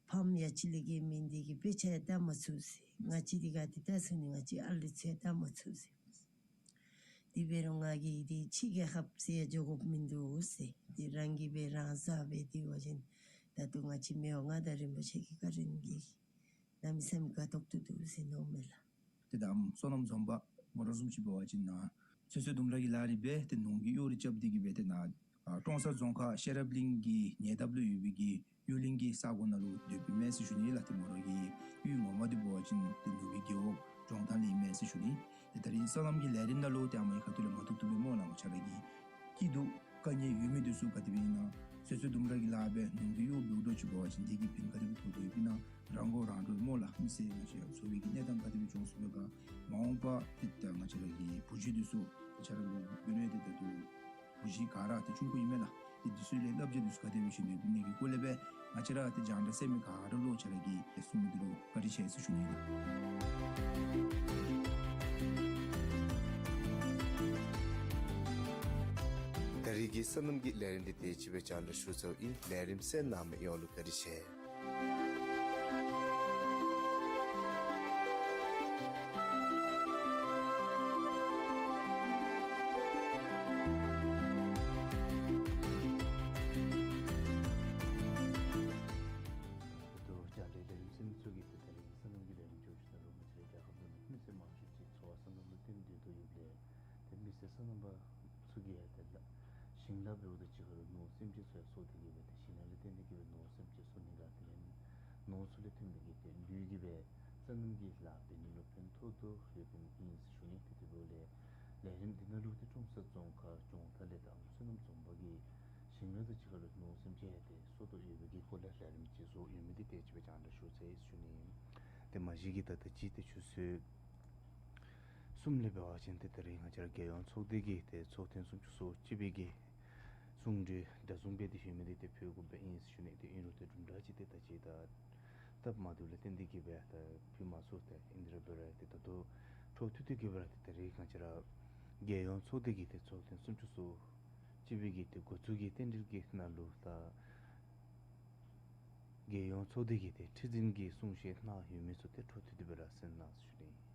ཕམ་ཡ་གཅིག་ལས་བརྒལ་མེད། འདི་གི་དཔེ་ཆ་ཡང་བལྟ་མ་ཚུགས་ཟེར། ང་བཅས་འདི་ག་ཏེ་བལྟ་ཚུགས་ནི། ང་བཅས་ཨ་ལུ་ཚུ་ཡང་བལྟ་མ་ཚུགས་ཟེར། དེ་འབད་རུང་ང་གིས་འདི་ཕྱི་རྒྱལ་ཁབ་ཟེར་ཡང་འགྱོ་དགོཔ་མིན་འདུག་ཟེར། འདི་རང་གིས་འབད་རང་བཟའ་འབད་དེ་འབད་བ་ཅིན་ད་ལྟོ་ང་བཅས་མི་དབང་མངའ་བདག་རིན་པོ་ཆེ་གི་བཀའ་དྲིན་གྱིས་གནམ་མེད་ས་མེད་དགའ་ཏོག་ཏོ་འདུག་ཟེར་མནོཝ་མས་ལགས། ཏེ་ད་ཨམ་བསོད་ནམས་འཛོམས་པ་མོ་ར་བཟུམ་ཅིག་འབད་བ་ཅིན་ནཱ་ཚོད་བསྲེ་ལྡུམ་ར་གི་ལཱ་རེ་འབད་དེ་ནོར་གྱི་གཡོག་རེ་རྐྱབ་སྟེ་གི་སྦེ་ཏེ་ནཱ་ཨ་ཀྲོང་གསར་རྫོང་ཁག་ཤེས་རབ་གླིང་གི་ཉེ་འདབས་ལུ་ཡོད་པའི་གི་གཡུ་གླིང་གི་ས་གོ་ནང་ལུ་སྡོདཔ་ཨིན་མས་ཟེར་ཞུ་ནི་ལགས། ཏེ་མོ་ར་གི་གཡུས་ངོ་མ་འདི་འབད་བ་ཅིན་ཏེ་ནུབ་སྦིས་རྒེད་འོག་ལྗོངས་ཐང་ལས་ཨིན་མས་ཟེར་ཞུ་ནི། ཏེ་ད་རིས་སོ་ནམ་གྱི་ལས་རིམ་ནང་ལུ་ཏེ་ཨ་མའི་ཁ་ཐུག་ལས་མ་བཏུབ་བཏུབ་སྦེ་སྨོ་ལགས། ང་བཅས་ར་གི་སྐྱིད་སྡུག་དཀའ་ངལ་ཡོད་མི་འདི་ཚུ་ག་དེ་སྦེ་ཨིན་ན་ཚོད་ཚོད་དུམ་གྲ་གི་ལཱ་འབད་ནོར་གྱི་གཡོག་འབདཝ་འདྲཝ་ཅིག་འབད་བ་ཅིན་དེ་གིས་ཕན་ག་དེ་སྦེ་ཐོགས་ཐོགསཔ་ཨིན་ན་རང་མགོ་རང་འདྲོངས་སྨོ་ལགས། མི་སེར་ང་བཅས་འཚོ་བའི་གི་གནས་སྟངས་ག་དེ་སྦེ་འགྱོ་ཚུགས་པས་ག། མ་འོངས་པ་ཏེ་ད་ང་བཅས་ར་གི་བུ་གཞི་འདི་ཚུ་ང་བཅས་ར་ལུ་འབད་ནི་ཏེ་ད་ལྟོ་བུ་གཞི་ག་ར་ཏེ་ཆུང་ཀུ་ཨིན་མས་ལགས། ཏེ་འདི་ཚུ་ལས་བསླབ་བྱ་འདི་ཚུ་ག་དེ་སྦེ་བྱིན་ནི་ཨིན་ན་གི་སྐོར་ལས་སྦེ་ང་བཅས་ར་ཏེ་རྒྱང་བསྒྲགས་གསན་མི་ག་ར་ལུ་ང་བཅས་ར་གིས་ཏེ་གསུང་མི་འདི་ལུ་བཀའ་དྲིན་ཆེ་ཟེར་ཞུ་ནི་ཨིན། ད་རིས་ཀྱི་སོ་ནམ་གྱི་ལས་རིམ་འདི་དེ་ཅིག་སྦེ་རྒྱང་བསྒྲགས་ཞུ་ཚརཝ་ཨིན། ལས་རིམ་གསན་གནང་མི་ཡོངས་ལུ་བཀའ་དྲིན་ཆེ། ད་རྒྱང་བསྒྲགས་ལས་རིམ་གསན་མི་ཚུ་གིས་ཏེ་ད་རིས་ཀྱི་སོ་ནམ་གྱི་ལས་རིམ་བརྒྱུད་ཞུ་ད་ལུ་ང་བཅས་ར་རྒྱལ་ཁབ་ནང་ལུ་མི་སེར་མང་ཤོས་ཅིག་འཚོ་བ་སོ་ནམ་ལུ་བརྟེན་སྡོད་དོ་ཡོདཔ་ལས་ཏེ་མི་སེར་སོ་ནམ་པ་ཚུ་གིས་ཡང་ཏེ་ལཱ་ཞིང་ལཱ་འབདཝ་དང་གཅིག་ཁར་ལུ་ནོར་སེམས་ཅན་ཚུ་ཡང་གསོ་སྟེ་གི་སྦེ་ཏེ་ཞིང་ལཱ་ལུ་བརྟེན་ཏེ་གི་སྦེ་ནོར་སེམས་ཅན་གསོ་ནི་དང་དེ་ལས་ནོར་ཚུ་ལས་ཐོན་མི་གི་ཏེ་ལུད་ཀྱིས་སྦེ་སོ་ནམ་གྱི་ལཱ་འབད་ནི་ལུ་ཕན་ཐོགས་དོ་ཡོདཔ་ཨིན་ཟེར་ཞུ་ནི། ཏེ་དེ་འབདཝ་ལས་ལས་རིམ་འདི་ནང་ལུ་ཏེ་ཀྲོང་གསར་རྫོང་ཁག་ལྗོངས་ཐར་ལས་དང་སོ་ནམ་རྫོང་པ་གིས་ཞིང་ལཱ་དང་གཅིག་ཁར་ལུ་ནོར་སེམས་ཅན་ཡང་ཏེ་གསོ་དོ་ཡོད་པའི་གི་སྐོར་ལས་ལས་རིམ་ཅིག་བཟོ་ཡོད་མི་འདི་དེ་ཅིག་སྦེ་རྒྱང་བསྒྲགས་ཞུ་ཚར་ཡི་ཟེར་ཞུ་ནི། ཏེ་མ་གཞི་གི་ད་ད་ཅི་ཏེ་ཆུ་ཚོད་གསུམ་ལས་འབད་བ་ཅིན་ཏེ་ད་རིས་ང་བཅས་ར་རྒྱལ་ཡོངས་ཚོགས་སྡེ་གི་ཏེ་ཚོགས་ཐེངས་སུམ་ཅུ་སོ་གཅིག་པའི་གི་གསུང་གྲོས་གྲ་བཟུང་འབད་དེ་ཡོད་མི་འདི་ཏེ་ཕུལ་དགོཔ་ཨིན་ཟེར་ཞུ་ནི། ཏེ་ཨིན་རུང་ཏེ་དུམ་གྲ་ཅིག་ཏེ་ད་ཅི་ད་སྟབས་མ་བདེཝ་ལས་བརྟེན་ཏེ་གི་སྦེ་ད་ཕུལ་མ་ཚུགས། ཏེ་ཨིན་དེ་ར་འབད་རུང་ཏེ་ད་ལྟོ་འཕྲོ་མཐུད་དེ་གི་སྦེ་ར་ཏེ་ད་རིས་ང་བཅས་ར་རྒྱལ་ཡོངས་ཚོགས་སྡེ་གི་ཏེ་ཚོགས་ཐེངས་སུམ་ཅུ་སོ་གཅིག་པའི་གི་ཏེ་འགོ་བཙུགས་ཀྱི་རྟེན་འབྲེལ་གྱི་ནང་ལུ་ད་རྒྱལ་ཡོངས་ཚོགས་སྡེ་གི་ཏེ་ཁྲི་འཛིན་གྱིས་གསུང་བཤད་གནང་ཡོད་མི་ཚུ་ཏེ་འཕྲོ་མཐུད་དེ་སྦེ་ར་གསན་གནང་ཟེར་ཞུ་ནི།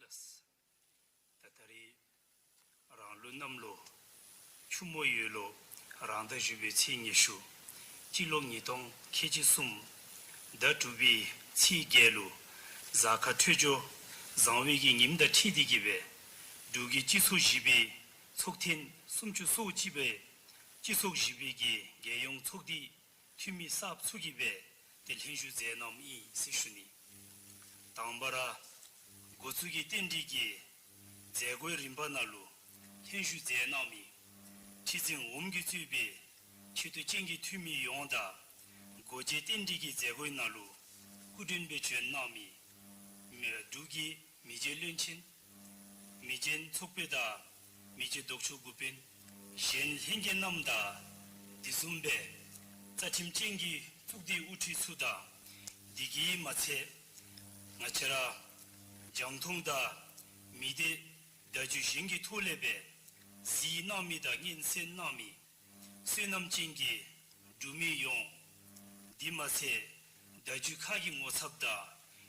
ལགས། ད་ད་རིས་རང་ལུགས་གནམ་ལོ་ཆུ་མོ་ཡོས་ལོ་རང་ཟླ་བཞི་པའི་ཚེས་ཉི་ཤུ་སྤྱི་ལོ་ཉིས་སྟོང་ཁལ་གཅིག་གསུམ་ཟླ་དྲུག་པའི་ཚེས་བརྒྱད་ལུ་གཟའ་སྐར་འཕྲོད་སྦྱོར་བཟང་བའི་གི་ཉིནམ་དང་འཁྲིལ་ཏེ་གི་སྦེ་འབྲུག་གི་སྤྱི་ཚོགས་བཞི་པའི་ཚོགས་ཐེངས་སུམ་ཅུ་སོ་གཅིག་པའི་སྤྱི་ཚོགས་བཞི་པའི་གི་རྒྱལ་ཡོངས་ཚོགས་སྡེ་འཐུས་མི་གསརཔ་ཚུ་གིས་སྦེ་ཏེ་ལྷན་ཞུགས་མཛད་གནངམ་ཨིན་ཟེར་ཞུ་ནི། དང་པ་ར་འགོ་བཙུགས་ཀྱི་རྟེན་འབྲེལ་གྱི་མཛད་སྒོའི་རིམ་པ་ནང་ལུ་ལྷན་ཞུགས་མཛད་གནང་མི་ཁྲི་འཛིན་འོགམ་གིས་གཙོས་པའི་ཆེ་བསྟོད་ཅན་གྱི་འཐུས་མི་ཡོངས་དང་སྒོ་འབྱེད་རྟེན་འབྲེལ་གྱི་མཛད་སྒོའི་ནང་ལུ་སྐུ་མགྲོན་སྦེ་བྱོན་གནང་མི་མི་འབྲུག་གི་མི་རྗེ་བློན་ཆེན་མི་རྗེ་ཚོགས་དཔོན་དང་མི་རྗེ་ལྡོག་ཕྱོགས་འགོ་དཔོན་གཞན་ལྷན་རྒྱས་རྣམས་དང་དེ་བཟུམ་སྦེ་རྩ་ཁྲིམས་ཅན་གྱི་གཙུག་སྡེའི་དབུ་ཁྲིད་ཚུ་དང་དེ་གིས་མ་ཚད་ང་བཅས་ར་རྒྱང་མཐོང་དང་མི་སྡེ་བརྡ་བརྒྱུད་གཞན་གྱི་ཐོག་ལས་སྦེ་གཟིགས་གནང་མི་དང་སྙན་གསན་གནང་མི་བསོད་ནམས་ཅན་གྱི་འབྲུག་མི་ཡོངས་དེ་མ་ཚད་བརྡ་བརྒྱུད་ཁག་གི་ངོ་ཚབ་དང་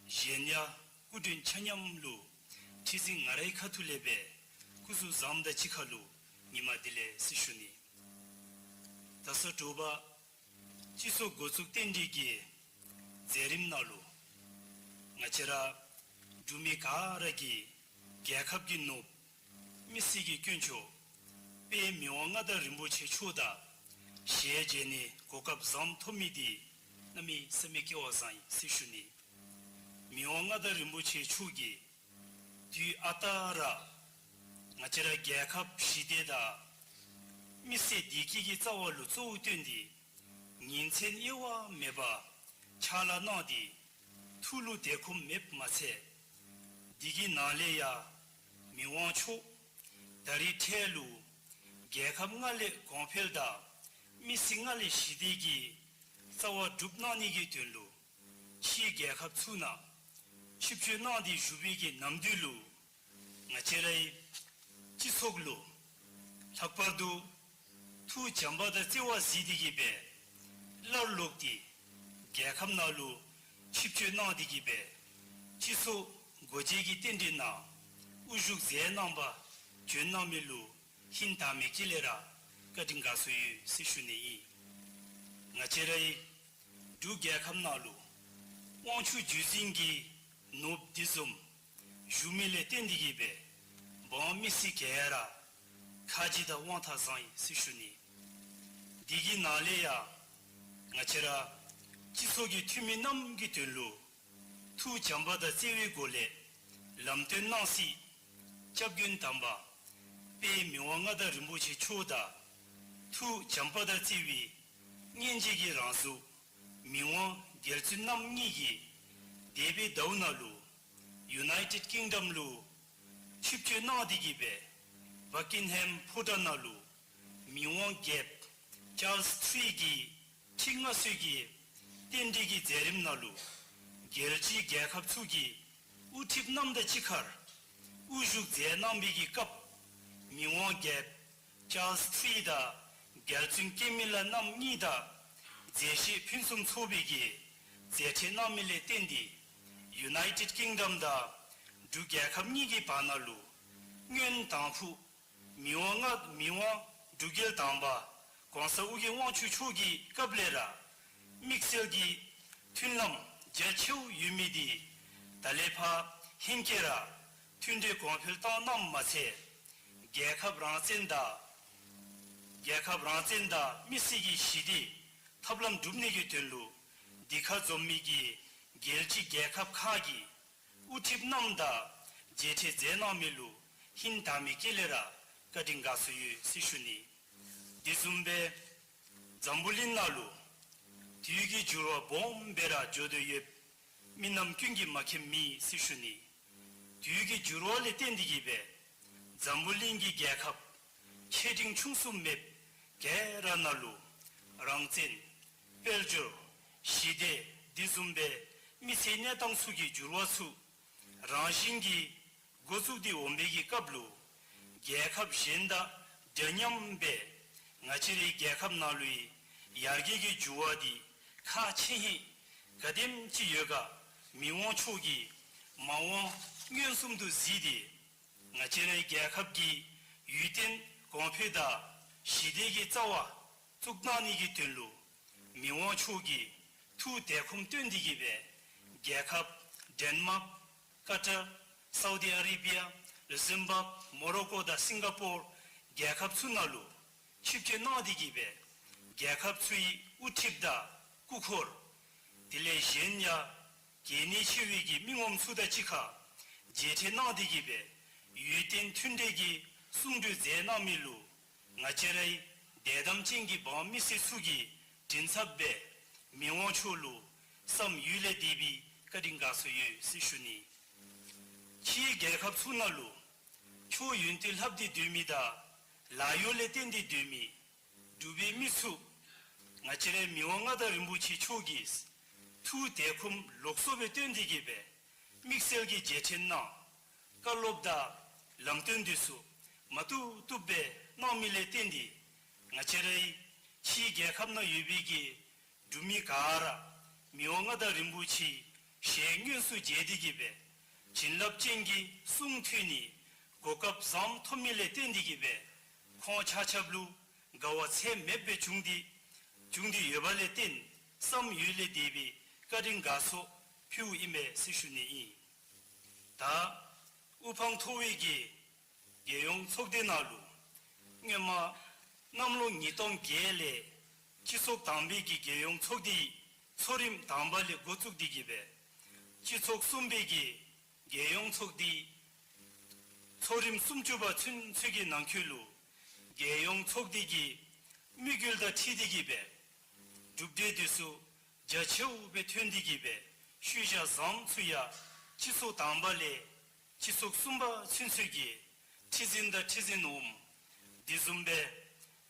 གཞན་ཡང་སྐུ་མགྲོན་ཆ་མཉམ་ལུ་ཁྲི་འཛིན་ང་རའི་ཁ་ཐུག་ལས་སྦེ་སྐུ་གཟུགས་བཟངམ་དང་གཅིག་ཁར་ལུ་ཉི་མ་བདེ་ལེགས་ཟེར་ཞུ་ནི། ད་ས་དྲོ་པ་སྤྱི་ཚོགས་འགོ་བཙུགས་རྟེན་འབྲེལ་གྱི་མཛད་རིམ་ནང་ལུ་ང་བཅས་ར་འབྲུག་མི་ག་ར་གིས་རྒྱལ་ཁབ་ཀྱི་ནོར་བུ་མི་སེར་གྱི་དཀོན་མཆོག་དཔལ་མི་དབང་མངའ་བདག་རིན་པོ་ཆེ་མཆོག་དང་ཞལ་མཇལ་ནི་གོ་སྐབས་བཟངམ་ཐོབ་མི་འདི་གནམ་མེད་ས་མེད་སྐལ་བ་བཟང་ཡི་ཟེར་ཞུ་ནི། མི་དབང་མངའ་བདག་རིན་པོ་ཆེ་མཆོག་གིས་དུས་ཨ་རྟག་ར་ང་བཅས་ར་རྒྱལ་ཁབ་ཞི་བདེ་དང་མི་སེར་བདེ་སྐྱིད་ཀྱི་རྩ་བ་ལུ་གཙོ་བོ་བཏོན་ཏེ་ཉིན་མཚན་དབྱེ་བ་མེད་པར་ཕྱག་ལཱ་གནང་སྟེ་ཐུགས་ལུ་དད་ཁོམ་མེདཔ་མ་ཚད་དེ་གི་ནང་ལས་ཡང་མི་དབང་མཆོག་ད་རིས་འཕྲལ་ལུ་རྒྱལ་ཁབ་སྔར་ལས་གོང་འཕེལ་དང་མི་སེར་སྔར་ལས་ཞི་བདེ་གི་རྩ་བ་སྒྲུབ་གནང་ནི་གི་དོན་ལུ་ཕྱིའི་རྒྱལ་ཁབ་ཚུ་ནང་ཆིབས་བསྒྱུར་གནང་སྟེ་བཞུགས་པའི་གི་ནམ་དུས་ལུ་ང་བཅས་རའི་སྤྱི་ཚོགས་ལུ་ལྷག་པར་དུ་ཐུགས་བྱམས་པ་དང་བརྩེ་བ་གཟིགས་ཏེ་གི་སྦེ་སླར་ལོག་སྟེ་རྒྱལ་ཁབ་ནང་ལུ་ཆིབས་བསྒྱུར་གནང་སྟེ་གི་སྦེ་སྤྱི་ཚོགས་སྒོ་འབྱེད་ཀྱི་རྟེན་འབྲེལ་ནང་དབུ་བཞུགས་མཛད་གནང་པར་བྱོན་གནང་མི་ལུ་ཧིང་དྭངས་མའི་དཀྱིལ་ལས་ར་བཀའ་དྲིན་དགའ་ཚོར་ཡོད་ཟེར་ཞུ་ནི་ཨིན། ང་བཅས་རའི་ འབྲུག་རྒྱལ་ཁབ་ནང་ལུ་དབང་ཕྱུག་བརྒྱུད་འཛིན་གྱི་ནོར་བུ་འདི་བཟུམ་བཞུགས་མི་ལས་བརྟེན་ཏེ་གིས་སྦེ་འབངས་མི་སེར་ག་ར་ཁ་རྗེ་དང་དབང་ཐང་བཟང་ཡི་ཟེར་ཞུ་ནི། འདི་གི་ནང་ལས་ཡང་ང་བཅས་ར་སྤྱི་ཚོགས་ཀྱི་འཐུས་མི་རྣམས་ཀྱི་དོན་ལུ་ཐུགས་བྱམས་པ་དང་བརྩེ་བའི་སྒོ་ལས་ལམ་སྟོན་གནང་སའི་སྐྱབས་མགོན་དམ་པ་དཔལ་མི་དབང་མངའ་བདག་རིན་པོ་ཆེ་མཆོག་དང་ཐུགས་བྱམས་པ་དང་བརྩེ་བའི་སྙིང་རྗེ་གི་རང་གཟུགས་མི་དབང་རྒྱལ་བཙུན་རྣམ་གཉིས་ཀྱིས་འདས་པའི་ཟླཝ་ནང་ལུ་ཡུ་ནའི་ཊེཌ་ཀིང་ཌམ་ལུ་ཆིབས་བསྐྱོད་གནང་སྟེ་གིས་སྦེ་བྷག་ཀིང་ཧེམ་ཕོ་བྲང་ནང་ལུ་མི་དབང་རྒྱལཔོ་ཅཱལསི་ཐི་རི་གི་ཁྲི་མངའ་གསོལ་གྱི་རྟེན་འབྲེལ་གྱི་མཛད་རིམ་ནང་ལུ་རྒྱལ་སྤྱིའི་རྒྱལ་ཁབ་ཚུ་གི་དབུ་ཁྲིདཔ་རྣམས་དང་གཅིག་ཁར་དབུ་བཞུགས་མཛད་གནང་བའི་གི་སྐབས་མི་དབང་རྒྱལཔོ་ཅཱལསི་ཐི་རི་དང་རྒྱལ་བཙུན་ཀེ་མི་ལ་རྣམ་གཉིས་དང་མཛད་བཞེས་ཕུན་སུམ་ཚོགས་པའི་གི་མཛད་འཕྲིན་གནང་མི་ལས་བརྟེན་ཏེ་ཡུ་ནའི་ཊེཌ་ཀིང་ཌམ་དང་འབྲུག་རྒྱལ་ཁབ་གཉིས་ཀྱི་བར་ན་ལུ་སྔོན་དང་ཕུ་མི་དབང་མངའ་མི་དབང་འབྲུག་རྒྱལ་དང་པ་གོང་ས་ཨོ་རྒྱན་དབང་ཕྱུག་མཆོག་གི་སྐབས་ལས་ར་དམིགས་བསལ་གྱི་མཐུན་ལམ་རྒྱ་ཆེཝ་ཡོད་མི་འདི་ད་ལས་ཕར་ཧེང་སྐལ་ར་མཐུན་འབྲེལ་གོང་འཕེལ་བཏང་གནངམ་མ་ཚད་རྒྱལ་ཁབ་རང་བཙན་དང་རྒྱལ་ཁབ་རང་བཙན་དང་མི་སེར་གྱི་ཞི་བདེ་ཐབས་ལམ་སྒྲུབ་ནི་གི་དོན་ལུ་འདི་ཁར་འཛོམས་མི་གི་རྒྱལ་སྤྱིའི་རྒྱལ་ཁབ་ཁག་གི་དབུ་ཁྲིདཔ་རྣམས་དང་མཇལ་འཕྲད་མཛད་གནང་མི་ལུ་ཧིང་དྭངས་མའི་དཀྱིལ་ལས་ར་བཀའ་དྲིན་དགའ་ཚོར་ཡོད་ཟེར་ཞུ་ནི། དེ་བཟུམ་སྦེ་འཛམ་བུ་གླིང་ནང་ལུ་དུས་ཀྱི་འགྱུར་བ་སྦོམ་སྦེ་ར་འགྱོ་དོ་ཡོདཔ་མི་རྣམས་ཀུན་གྱིས་མ་མཁྱེནམ་མེད་ཟེར་ཞུ་ནི། དུས་ཀྱི་འགྱུར་བ་ལས་བརྟེན་ཏེ་གིས་སྦེ་འཛམ་བུ་གླིང་གི་རྒྱལ་ཁབ་ཆེ་འབྲིང་ཆུང་གསུམ་མེདཔ་ག་ར་ནང་ལུ་རང་བཙན་དཔལ་འབྱོར་ཞི་བདེ་དེ་བཟུམ་སྦེ་མི་ཚེའི་གནས་སྟངས་ཚུ་གི་འགྱུར་བ་ཚུ་རང་བཞིན་གྱིས་འགོ་བཙུགས་ཏེ་འོང་པའི་གི་སྐབས་ལུ་རྒྱལ་ཁབ་གཞན་དང་འདྲ་མཉམ་སྦེ་ང་བཅས་རའི་རྒྱལ་ཁབ་ནང་ལུ་ཡང་ཡར་རྒྱས་ཀྱི་འགྱུར་བ་འདི་ཁག་ཆེ་ཧིང་ག་དེམ་ཅིག་ཡོད་ག་མི་དབང་མཆོག་གིས་མ་འོངས་མངོན་སུམ་དུ་གཟིགས་ཏེ་ང་བཅས་རའི་རྒྱལ་ཁབ་ཀྱི་ཡུན་བརྟན་གོང་འཕེལ་དང་ཞི་བདེ་གི་རྩ་བ་བཙུགས་གནང་ནི་གི་དོན་ལུ་མི་དབང་མཆོག་གིས་ཐུགས་དལ་ཁོམ་བཏོན་ཏེ་གིས་སྦེ་རྒྱལ་ཁབ་ཌེན་མཱརཀ་ཀ་ཏར་སའུ་ཌི་ཨ་རེ་བི་ཡ་ལུག་སེམ་བཱརཀ་མོ་རོ་ཀོ་དང་སིང་ག་པོར་རྒྱལ་ཁབ་ཚུ་ནང་ལུ་ཆིབས་བསྐྱོད་གནང་སྟེ་གིས་སྦེ་རྒྱལ་ཁབ་ཚུའི་དབུ་ཁྲིདཔ་དང་སྐུ་འཁོར་དེ་ལས་གཞན་ཡང་གལ་གནད་ཆེ་བའི་གི་མི་ངོམ་ཚུ་དང་གཅིག་ཁར་མཇལ་འཕྲད་གནང་སྟེ་གིས་སྦེ་ཡུན་བརྟན་མཐུན་འབྲེལ་གྱི་གསུང་གྲོས་མཛད་གནང་མི་ལུ་ང་བཅས་རའི་དད་དམ་ཅན་གྱི་འབངས་མི་སེར་ཚུ་གི་མགྲིན་ཚབ་སྦེ་མི་དབང་མཆོག་ལུ་བསམ་ཡུལ་ལས་འདས་པའི་བཀའ་དྲིན་དགའ་ཚོར་ཡོད་ཟེར་ཞུ་ནི། ཕྱིའི་རྒྱལ་ཁབ་ཚུ་ནང་ལུ་ཕྱོགས་ཡུན་དུ་ལྷབ་སྟེ་སྡོད་མི་དང་ལཱ་གཡོག་ལས་བརྟེན་ཏེ་སྡོད་མི་འབྲུག་པའི་མི་ཚུ་ང་བཅས་རའི་མི་དབང་མངའ་བདག་རིན་པོ་ཆེ་མཆོག་གིས་ཐུགས་དལ་ཁོམ་ལོགས་སུ་སྦེ་བཏོན་ཏེ་གིས་སྦེ་དམིགས་བསལ་གྱི་རྗེས་དྲན་གནང་བཀའ་སློབ་དང་ལམ་སྟོན་འདི་ཚུ་མ་བཏུབ་བཏུབ་སྦེ་གནང་མི་ལས་བརྟེན་ཏེ་ང་བཅས་རའི་ཕྱིའི་རྒྱལ་ཁབ་ནང་ཡོད་པའི་གི་འབྲུག་མི་ག་ར་མི་དབང་མངའ་བདག་རིན་པོ་ཆེའི་ཞལ་དངོས་སུ་མཇལ་ཏེ་གིས་སྦེ་བྱིན་རླབས་ཅན་གྱི་གསུང་ཐོས་ནི་གོ་སྐབས་བཟངམ་ཐོབ་མི་ལས་བརྟེན་ཏེ་གིས་སྦེ་ཁོང་ཆ་ཁྱབ་ལུ་དགའ་བ་ཚད་མེདཔ་སྦེ་བྱུང་སྟེ་བྱུང་སྟེ་ཡོདཔ་ལས་བརྟེན་བསམ་ཡུལ་ལས་འདས་པའི་བཀའ་དྲིན་དགའ་ཚོར་ཕུལཝ་ཨིན་མས་ཟེར་ཞུ་ནི་ཨིན། ད་དབུ་འཕང་མཐོ་བའི་གི་རྒྱལ་ཡོངས་ཚོགས་སྡེ་ནང་ལུ་སྔོན་མ་གནམ་ལོ་ཉིས་སྟོང་བརྒྱད་ལས་སྤྱི་ཚོགས་དང་པའི་གི་རྒྱལ་ཡོངས་ཚོགས་སྡེའི་ཚོགས་རིམ་དང་པ་ལས་འགོ་བཙུགས་ཏེ་གིས་སྦེ་སྤྱི་ཚོགས་གསུམ་པའི་གི་རྒྱལ་ཡོངས་ཚོགས་སྡེའི་ཚོགས་རིམ་སུམ་ཅུ་པ་ཚུན་ཚོད་ཀྱི་ནང་འཁོད་ལུ་རྒྱལ་ཡོངས་ཚོགས་སྡེ་གི་དམིགས་ཡུལ་དང་འཁྲིལ་ཏེ་གིས་སྦེ་གྲུབ་འབྲས་འདི་ཚུ་རྒྱ་ཆེཝ་སྦེ་ཐོན་ཏེ་གིས་སྦེ་ཤུལ་བཞག་བཟངམ་ཚུ་ཡང་སྤྱི་ཚོགས་དང་པ་ལས་སྤྱི་ཚོགས་གསུམ་པ་ཚུན་ཚོད་ཀྱི་ཁྲི་འཛིན་དང་ཁྲི་འཛིན་འོགམ་དེ་བཟུམ་སྦེ་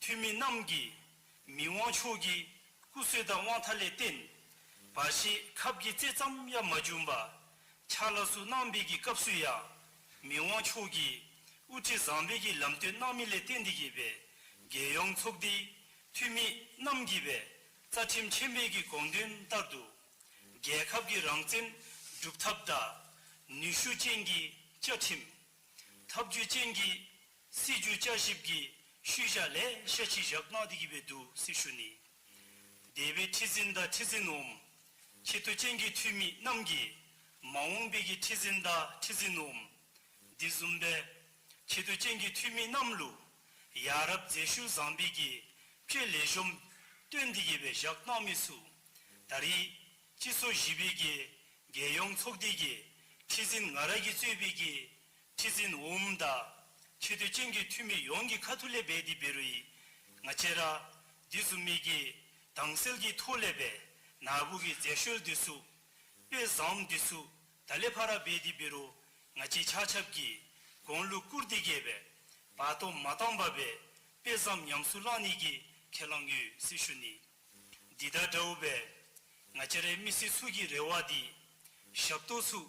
འཐུས་མི་རྣམས་ཀྱིས་མི་དབང་མཆོག་གི་སྐུ་བསོད་དང་དབང་ཐང་ལས་བརྟེན་བར་ཆད་ཁབ་ཀྱི་རྩེ་ཙམ་ཡང་མ་བྱུང་བར་ཕྱག་ལཱ་ཚུ་གནང་བའི་གི་སྐབས་སུ་ཡང་མི་དབང་མཆོག་གིས་དབུ་ཁྲིད་བཟང་པོའི་གི་ལམ་སྟོན་གནང་མི་ལས་བརྟེན་ཏེ་གིས་སྦེ་རྒྱལ་ཡོངས་ཚོགས་སྡེའི་འཐུས་མི་རྣམས་ཀྱིས་སྦེ་རྩ་ཁྲིམས་ཆེན་པོའི་གི་དགོངས་དོན་ལྟར་དུ་རྒྱལ་ཁབ་ཀྱི་རང་བཙན་སྒྲུབ་ཐབས་དང་ནུས་ཤུགས་ཅན་གྱི་བཅའ་ཁྲིམས་ཐབས་ཇུས་ཅན་གྱི་སྲིད་བྱུས་བསྐྱར་ཞིབ་ཀྱི་ཤུལ་བཞག་ལེ་ཤ་ཅིག་བཞག་གནང་སྟེ་གིས་སྦེ་འདུག་ཟེར་ཞུ་ནི། འདས་པའི་ཁྲི་འཛིན་དང་ཁྲི་འཛིན་འོགམ་ཆེ་མཐོ་ཅན་གྱི་འཐུས་མི་རྣམས་ཀྱིས་མ་འོངས་པའི་གི་ཁྲི་འཛིན་དང་ཁྲི་འཛིན་འོགམ་དེ་བཟུམ་སྦེ་ཆེ་མཐོ་ཅན་གྱི་འཐུས་མི་རྣམས་ལུ་ཡ་རབས་མཛད་ཤུལ་བཟང་པོའི་གི་དཔེ་ལེགས་ཤོམ་སྟོན་ཏེ་གི་སྦེ་བཞག་གནང་མི་ཚུ་ད་རེས་སྤྱི་ཚོགས་བཞི་པའི་གི་རྒྱལ་ཡོངས་ཚོགས་སྡེ་གི་ཁྲི་འཛིན་ང་ར་གིས་གཙོས་པའི་གི་ཁྲི་འཛིན་འོགམ་དང་ཆེ་མཐོ་ཅན་གྱི་འཐུས་མི་ཡོངས་ཀྱི་ཁ་ཐུག་ལས་འབད་དེ་འབད་རུང་ཡང་ང་བཅས་ར་དེ་བཟུམ་མའི་གི་དྭངས་གསལ་གྱི་ཐོག་ལས་སྦེ་ནཱ་བུ་གི་མཛད་ཤུལ་འདི་ཚུ་དཔེ་བཟངམ་འདི་ཚུ་ད་ལས་ཕར་འབད་དེ་འབད་རུང་ང་བཅས་ཆ་ཁྱབ་ཀྱིས་གོང་ལུ་བཀུར་ཏེ་གི་སྦེ་བར་སྟོང་མ་བཏང་པར་སྦེ་དཔེ་བཟངམ་ཉམས་སུ་བླང་ནི་གི་ཁས་བླངས་ཡོད་ཟེར་ཞུ་ནི། འདི་དང་འདྲཝ་སྦེ་ང་བཅས་རའི་མི་སེར་ཚུ་གི་རེ་བ་འདི་ཞབས་ཏོག་ཚུ་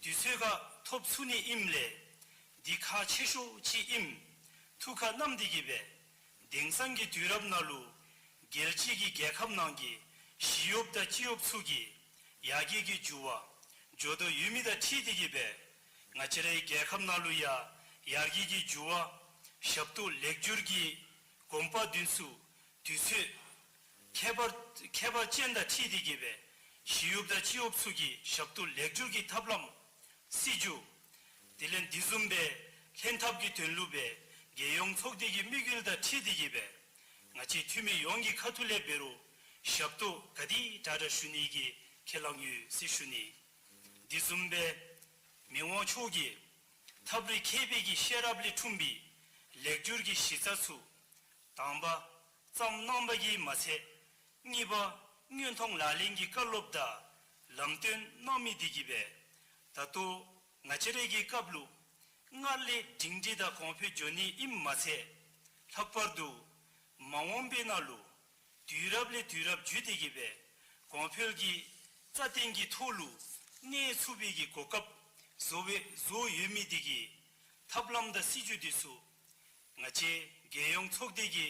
དུས་ཚོད་ཁར་ཐོབ་ཚུགས་ནི་ཨིནམ་ལས་འདི་ཁག་ཆེ་ཤོས་ཅིག་ཨིནམ་ཐུགས་ཁར་བསྣམས་ཏེ་གི་སྦེ་དེང་སང་གི་དུས་རབས་ནང་ལུ་རྒྱལ་སྤྱི་གི་རྒྱལ་ཁབ་ནང་གི་ཞི་གཡོགཔ་དང་སྤྱི་གཡོགཔ་ཚུ་གིས་ཡར་རྒྱས་ཀྱི་འགྱུར་བ་འགྱོ་དོ་ཡོད་མི་དང་འཁྲིལ་ཏེ་གི་སྦེ་ང་བཅས་རའི་རྒྱལ་ཁབ་ནང་ལུ་ཡང་ཡར་རྒྱས་ཀྱི་འགྱུར་བ་ཞབས་ཏོག་ལེགས་འགྱུར་གྱི་གོམ་པ་མདུན་ཚུ་དུས་ཚོད་ཁྱད་པར་ཁྱད་པར་ཅན་དང་འཁྲིལ་ཏེ་གི་སྦེ་ཞི་གཡོགཔ་དང་སྤྱི་གཡོགཔ་ཚུ་གི་ཞབས་ཏོག་ལེགས་འགྱུར་གྱི་ཐབས་ལམ་སྲིད་བྱུས་དེ་ལས་དེ་བཟུམ་སྦེ་ལྷན་ཐབས་ཀྱི་དོན་ལུ་སྦེ་རྒྱལ་ཡོངས་ཚོགས་སྡེ་གི་དམིགས་ཡུལ་དང་འཁྲིལ་ཏེ་གི་སྦེ་ང་བཅས་འཐུས་མི་ཡོངས་ཀྱི་ཁ་ཐུག་ལས་འབད་རུང་ཞབས་ཏོག་ག་དེ་དྲག་དྲག་ཞུ་ནི་གི་ཁས་བླངས་ཡོད་ཟེར་ཞུ་ནི། དེ་བཟུམ་སྦེ་མི་དབང་མཆོག་གིས་ཐབས་རིག་མཁས་པའི་གི་ཤེས་རབ་ལས་འཁྲུངས་པའི་ལེགས་སྒྱུར་གྱི་གཞི་རྩ་ཚུ་དང་པ་བརྩམས་གནང་བ་གིས་མ་ཚད་གཉིས་པ་མངོན་མཐོང་ལག་ལེན་གྱི་བཀའ་སློབ་དང་ལམ་སྟོན་གནང་མི་འདི་གིས་སྦེ་ད་ལྟོ་ང་བཅས་རའི་གི་སྐབས་ལུ་སྔར་ལས་སྒྲིང་སྒྲི་དང་གོང་འཕེལ་འགྱོ་ནི་ཨིནམ་མ་ཚད་ལྷག་པར་དུ་མ་འོངས་པའི་ནང་ལུ་དུས་རབས་ལས་དུས་རབས་བརྒྱུད་དེ་གི་སྦེ་གོང་འཕེལ་གྱི་རྩ་བརྟན་གྱི་ཐོག་ལུ་གནས་ཚུགས་པའི་གི་གོ་སྐབས་བཟོ་བའི་བཟོ་ཡོད་མི་འདི་གི་ཐབས་ལམ་དང་སྲིད་བྱུས་འདི་ཚུ་ང་བཅས་རྒྱལ་ཡོངས་ཚོགས་སྡེ་གི་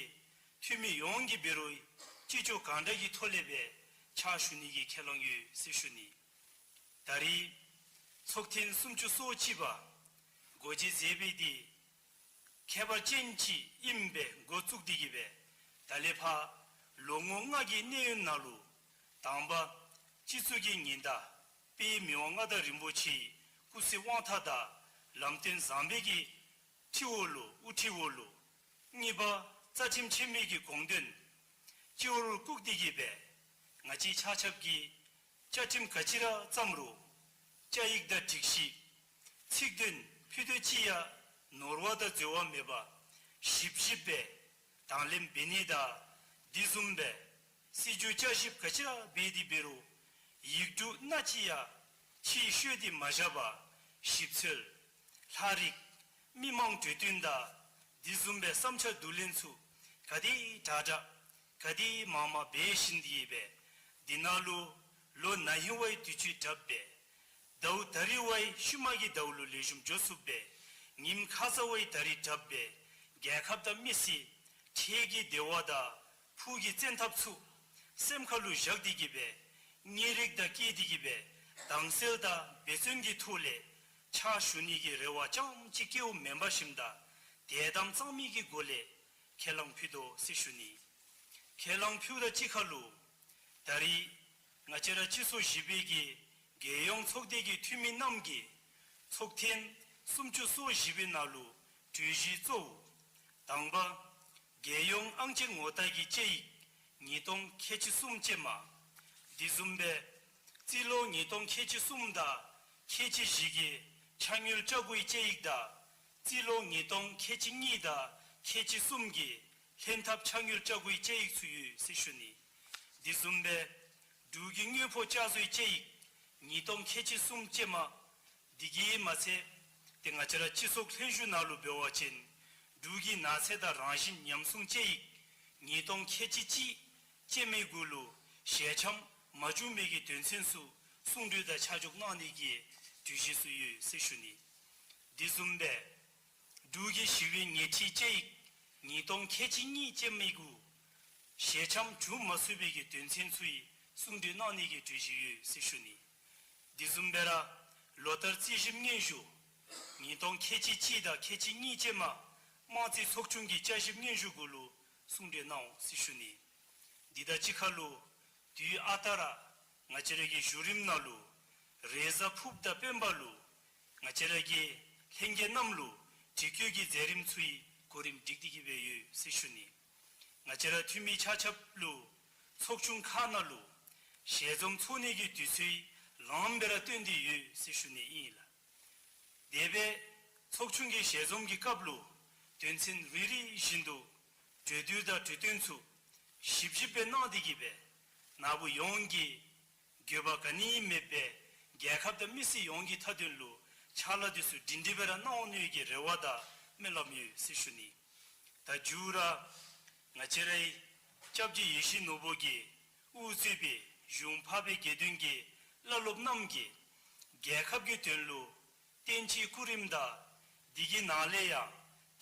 འཐུས་མི་ཡོངས་ཀྱིས་འབད་རུང་ཅི་ལྕོགས་གང་དྲག་གི་ཐོག་ལས་སྦེ་ཕྱག་ཞུ་ནི་གི་ཁས་བླངས་ཡོད་ཟེར་ཞུ་ནི། ད་རེས་ཚོགས་ཐེངས་སུམ་ཅུ་སོ་གཅིག་པ་སྒོ་འབྱེད་མཛད་པའི་འདི་ཁྱད་པར་ཅན་ཅིག་ཨིནམ་སྦེ་འགོ་བཙུགས་ཏེ་གི་སྦེ་ད་ལས་ཕར་ལོ་ངོ་ལྔ་གི་གནས་ཡུན་ནང་ལུ་དང་པ་སྤྱི་གཙུག་གི་ཉི་ཟླ་དཔལ་མི་དབང་མངའ་བདག་རིན་པོ་ཆེའི་སྐུ་ཚེ་དབང་ཐང་དང་ལམ་སྟོན་བཟང་པོའི་གི་ཁྲི་འོག་ལུ་དབུ་ཁྲིད་འོག་ལུ་གཉིས་པ་རྩ་ཁྲིམས་ཆེན་མོའི་གི་དགོངས་དོན་སྤྱི་བོར་བཀུག་སྟེ་གི་སྦེ་ང་བཅས་ཆ་ཁྱབ་ཀྱིས་བཅའ་ཁྲིམས་ག་ཅི་ར་བརྩམས་རུང་བཅའ་ཡིག་དང་སྒྲིག་གཞི་ཚིག་དོན་ཕུད་རྡོག་གཅིག་ཡང་ནོར་བ་དང་འཛོལ་བ་མེད་པར་ཞིབ་ཞིབ་སྦེ་དང་ལེན་འབད་ནི་དང་དེ་བཟུམ་སྦེ་སྲིད་བྱུས་བསྐྱར་ཞིབ་ག་ཅི་ར་འབད་དེ་འབད་རུང་ཡིག་འབྲུ་སྣ་གཅིག་ཡང་ཕྱིར་བཤོལ་ཏེ་མ་བཞག་པར་ཞིབ་འཚོལ་ལྷག་རིགས་མི་མང་གྲོས་བསྟུན་དང་དེ་བཟུམ་སྦེ་བསམ་འཆར་བསྡུ་ལེན་ཚུ་ག་དེ་དྲག་དྲག་ག་དེ་མང་མང་འབད་བཞིན་དེ་སྦེ་འདི་ནང་ལུ་ལོ་ན་ཧིང་བའི་དུས་ཚོད་དྲགཔ་སྦེ་ཟླཝ་ད་རིས་བའི་ཤུལ་མ་གི་ཟླཝ་ལུ་ལེགས་ཤོམ་འགྱོ་ཚུགསཔ་སྦེ་ཉིམ་ཁ་ཙ་བའི་ད་རིས་དྲགཔ་སྦེ་རྒྱལ་ཁབ་དང་མི་སེར་འཕྲལ་གྱི་བདེ་བ་དང་ཕུགས་ཀྱི་བཙན་ཐབས་ཚུ་སེམས་ཁ་ལུ་བཞག་སྟེ་གི་སྦེ་ངེས་རིག་དང་བསྐྱེད་དེ་གི་སྦེ་དྭངས་གསལ་དང་འབད་བརྩོན་གྱི་ཐོག་ལས་ཕྱག་ཞུ་ནི་གི་རེ་བ་རྐྱངམ་གཅིག་བསྐྱེདཔ་མེན་པར་ཞིནམ་ད་དད་དམ་གཙང་མའི་གི་སྒོ་ལས་ཁས་བླངས་ཕུལ་དོ་ཟེར་ཞུ་ནི། ཁས་བླངས་ཕུལཝ་དང་གཅིག་ཁར་ལུ་ད་རིས་ང་བཅས་ར་སྤྱི་ཚོགས་བཞི་པའི་གི་རྒྱལ་ཡོངས་ཚོགས་སྡེ་གི་འཐུས་མི་རྣམས་ཀྱིས་ཚོགས་ཐེངས་སུམ་ཅུ་སོ་བཞི་པའི་ནང་ལུ་གྲོས་གཞི་གཙོ་བོ་དང་པ་རྒྱལ་ཡོངས་ཨང་ཅན་ངོ་རྟགས་ཀྱི་དཔྱད་ཡིག་ཉིས་སྟོང་ཁལ་གཅིག་གསུམ་ཅན་མ། དེ་བཟུམ་སྦེ་རྩིས་ལོ་ཉིས་སྟོང་ཁལ་གཅིག་གསུམ་དང་ཁལ་གཅིག་བཞི་གི་ཕྱག་དངུལ་བཅའ་སྒོའི་དཔྱད་ཡིག་དང་རྩིས་ལོ་ཉིས་སྟོང་ཁལ་གཅིག་གཉིས་དང་ཁལ་གཅིག་གསུམ་གྱི་ལྷན་ཐབས་ཕྱག་དངུལ་བཅའ་སྒོའི་དཔྱད་ཡིག་ཚུ་ཡོད་ཟེར་ཞུ་ནི། དེ་བཟུམ་སྦེ་འབྲུག་གི་དངོས་པོ་བསྐྱར་བཟོའི་དཔྱད་ཡིག་ཉིས་སྟོང་ཁལ་གཅིག་གསུམ་ཅན་མ། དེ་གིས་མ་ཚད་ཏེ་ང་བཅས་ར་སྤྱི་ཚོགས་ལྷན་བཞུགས་ནང་ལུ་འབད་བ་ཅིན་འབྲུག་གི་ནགས་ཚལ་དང་རང་བཞིན་ཉམས་སྲུང་དཔྱད་ཡིག་ཉིས་སྟོང་ཁལ་གཅིག་གཅིག་ཅན་མའི་གུ་ལུ་ཞལ་འཆམ་མ་བྱུང་བའི་གི་དོན་ཚན་ཚུ་གསུང་གྲོས་དང་ཆ་འཇོག་གནང་ནི་གི་གྲོས་གཞི་ཚུ་ཡོད་ཟེར་ཞུ་ནི། དེ་བཟུམ་སྦེ་འབྲུག་གི་ཞི་བའི་ཉེས་ཁྲིའི་དཔྱད་ཡིག་ཉིས་སྟོང་ཁལ་གཅིག་གཉིས་ཅན་མའི་གུ་ཞལ་འཆམ་བྱུང་མ་ཚུགས་པའི་གི་དོན་ཚན་ཚུ་ཡི་གསུང་གྲོས་གནང་ནི་གི་གྲོས་གཞི་ཡོད་ཟེར་ཞུ་ནི། དེ་བཟུམ་སྦེ་ར་ལོ་ལྟར་རྩིས་ཞིབ་སྙན་ཞུ་ཉིས་སྟོང་ཁལ་གཅིག་གཅིག་དང་ཁལ་གཅིག་གཉིས་ཅན་མ་དམངས་རྩིས་ཚོགས་ཆུང་གི་བསྐྱར་ཞིབ་སྙན་ཞུ་གུ་ལུ་གསུང་གྲོས་གནང་འོང་ཟེར་ཞུ་ནི། འདི་དང་གཅིག་ཁར་ལུ་དུས་ཨ་རྟག་ར་ང་བཅས་ར་གི་བཞུགས་རིམ་ནང་ལུ་རེས་གཟའ་ཕུརཔ་དང་སྤེན་པ་ལུ་ང་བཅས་ར་གི་ལྷན་རྒྱས་རྣམས་ལུ་དྲི་བཀོད་ཀྱི་མཛད་རིམ་ཚུ་གི་གོ་རིམ་སྒྲིག་སྟེ་གི་སྦེ་ཡོད་ཟེར་ཞུ་ནི། ང་བཅས་ར་འཐུས་མི་ཆ་ཁྱབ་ལུ་ཚོགས་ཆུང་ཁག་ནང་ལུ་ཞལ་འཛོམས་ཚོགས་ནི་གི་དུས་ཚོད་ལངམ་སྦེ་ར་སྟོན་ཏེ་ཡོད་ཟེར་ཞུ་ནི་ཨིན་ལགས། དེ་སྦེ་ཚོགས་ཆུང་གི་ཞལ་འཛོམས་ཀྱི་སྐབས་ལུ་དོན་ཚན་རེ་རེ་བཞིན་དུ་གྲོས་བསྡུར་དང་གྲོས་བསྟུན་ཚུ་ཞིབ་ཞིབ་སྦེ་གནང་སྟེ་གི་སྦེ་ནཱ་བུ་ཡོངས་ཀྱིས་འགྱོད་པ་ག་ནི་མེད་པར་རྒྱལ་ཁབ་དང་མི་སེར་ཡོངས་ཀྱི་མཐའ་དོན་ལུ་ཕྱག་ལཱ་འདི་ཚུ་སྒྲིང་སྒྲི་སྦེ་ར་གནང་འོང་ནི་གི་རེ་བ་དང་སྨོན་ལམ་ཡོད་ཟེར་ཞུ་ནི། ད་མཇུག་ར་ང་བཅས་རའི་སྐྱབས་རྗེ་ཡིད་བཞིན་ནོར་བུ་གིས་དབུ་གཙོས་པའི་གཞུང་འཕགས་པའི་དགེ་འདུན་གྱི་བླ་སློབ་རྣམས་ཀྱིས་རྒྱལ་ཁབ་ཀྱི་དོན་ལུ་བསྟན་སྤྱིའི་སྐུ་རིམ་དང་དེ་གི་ནང་ལས་ཡང་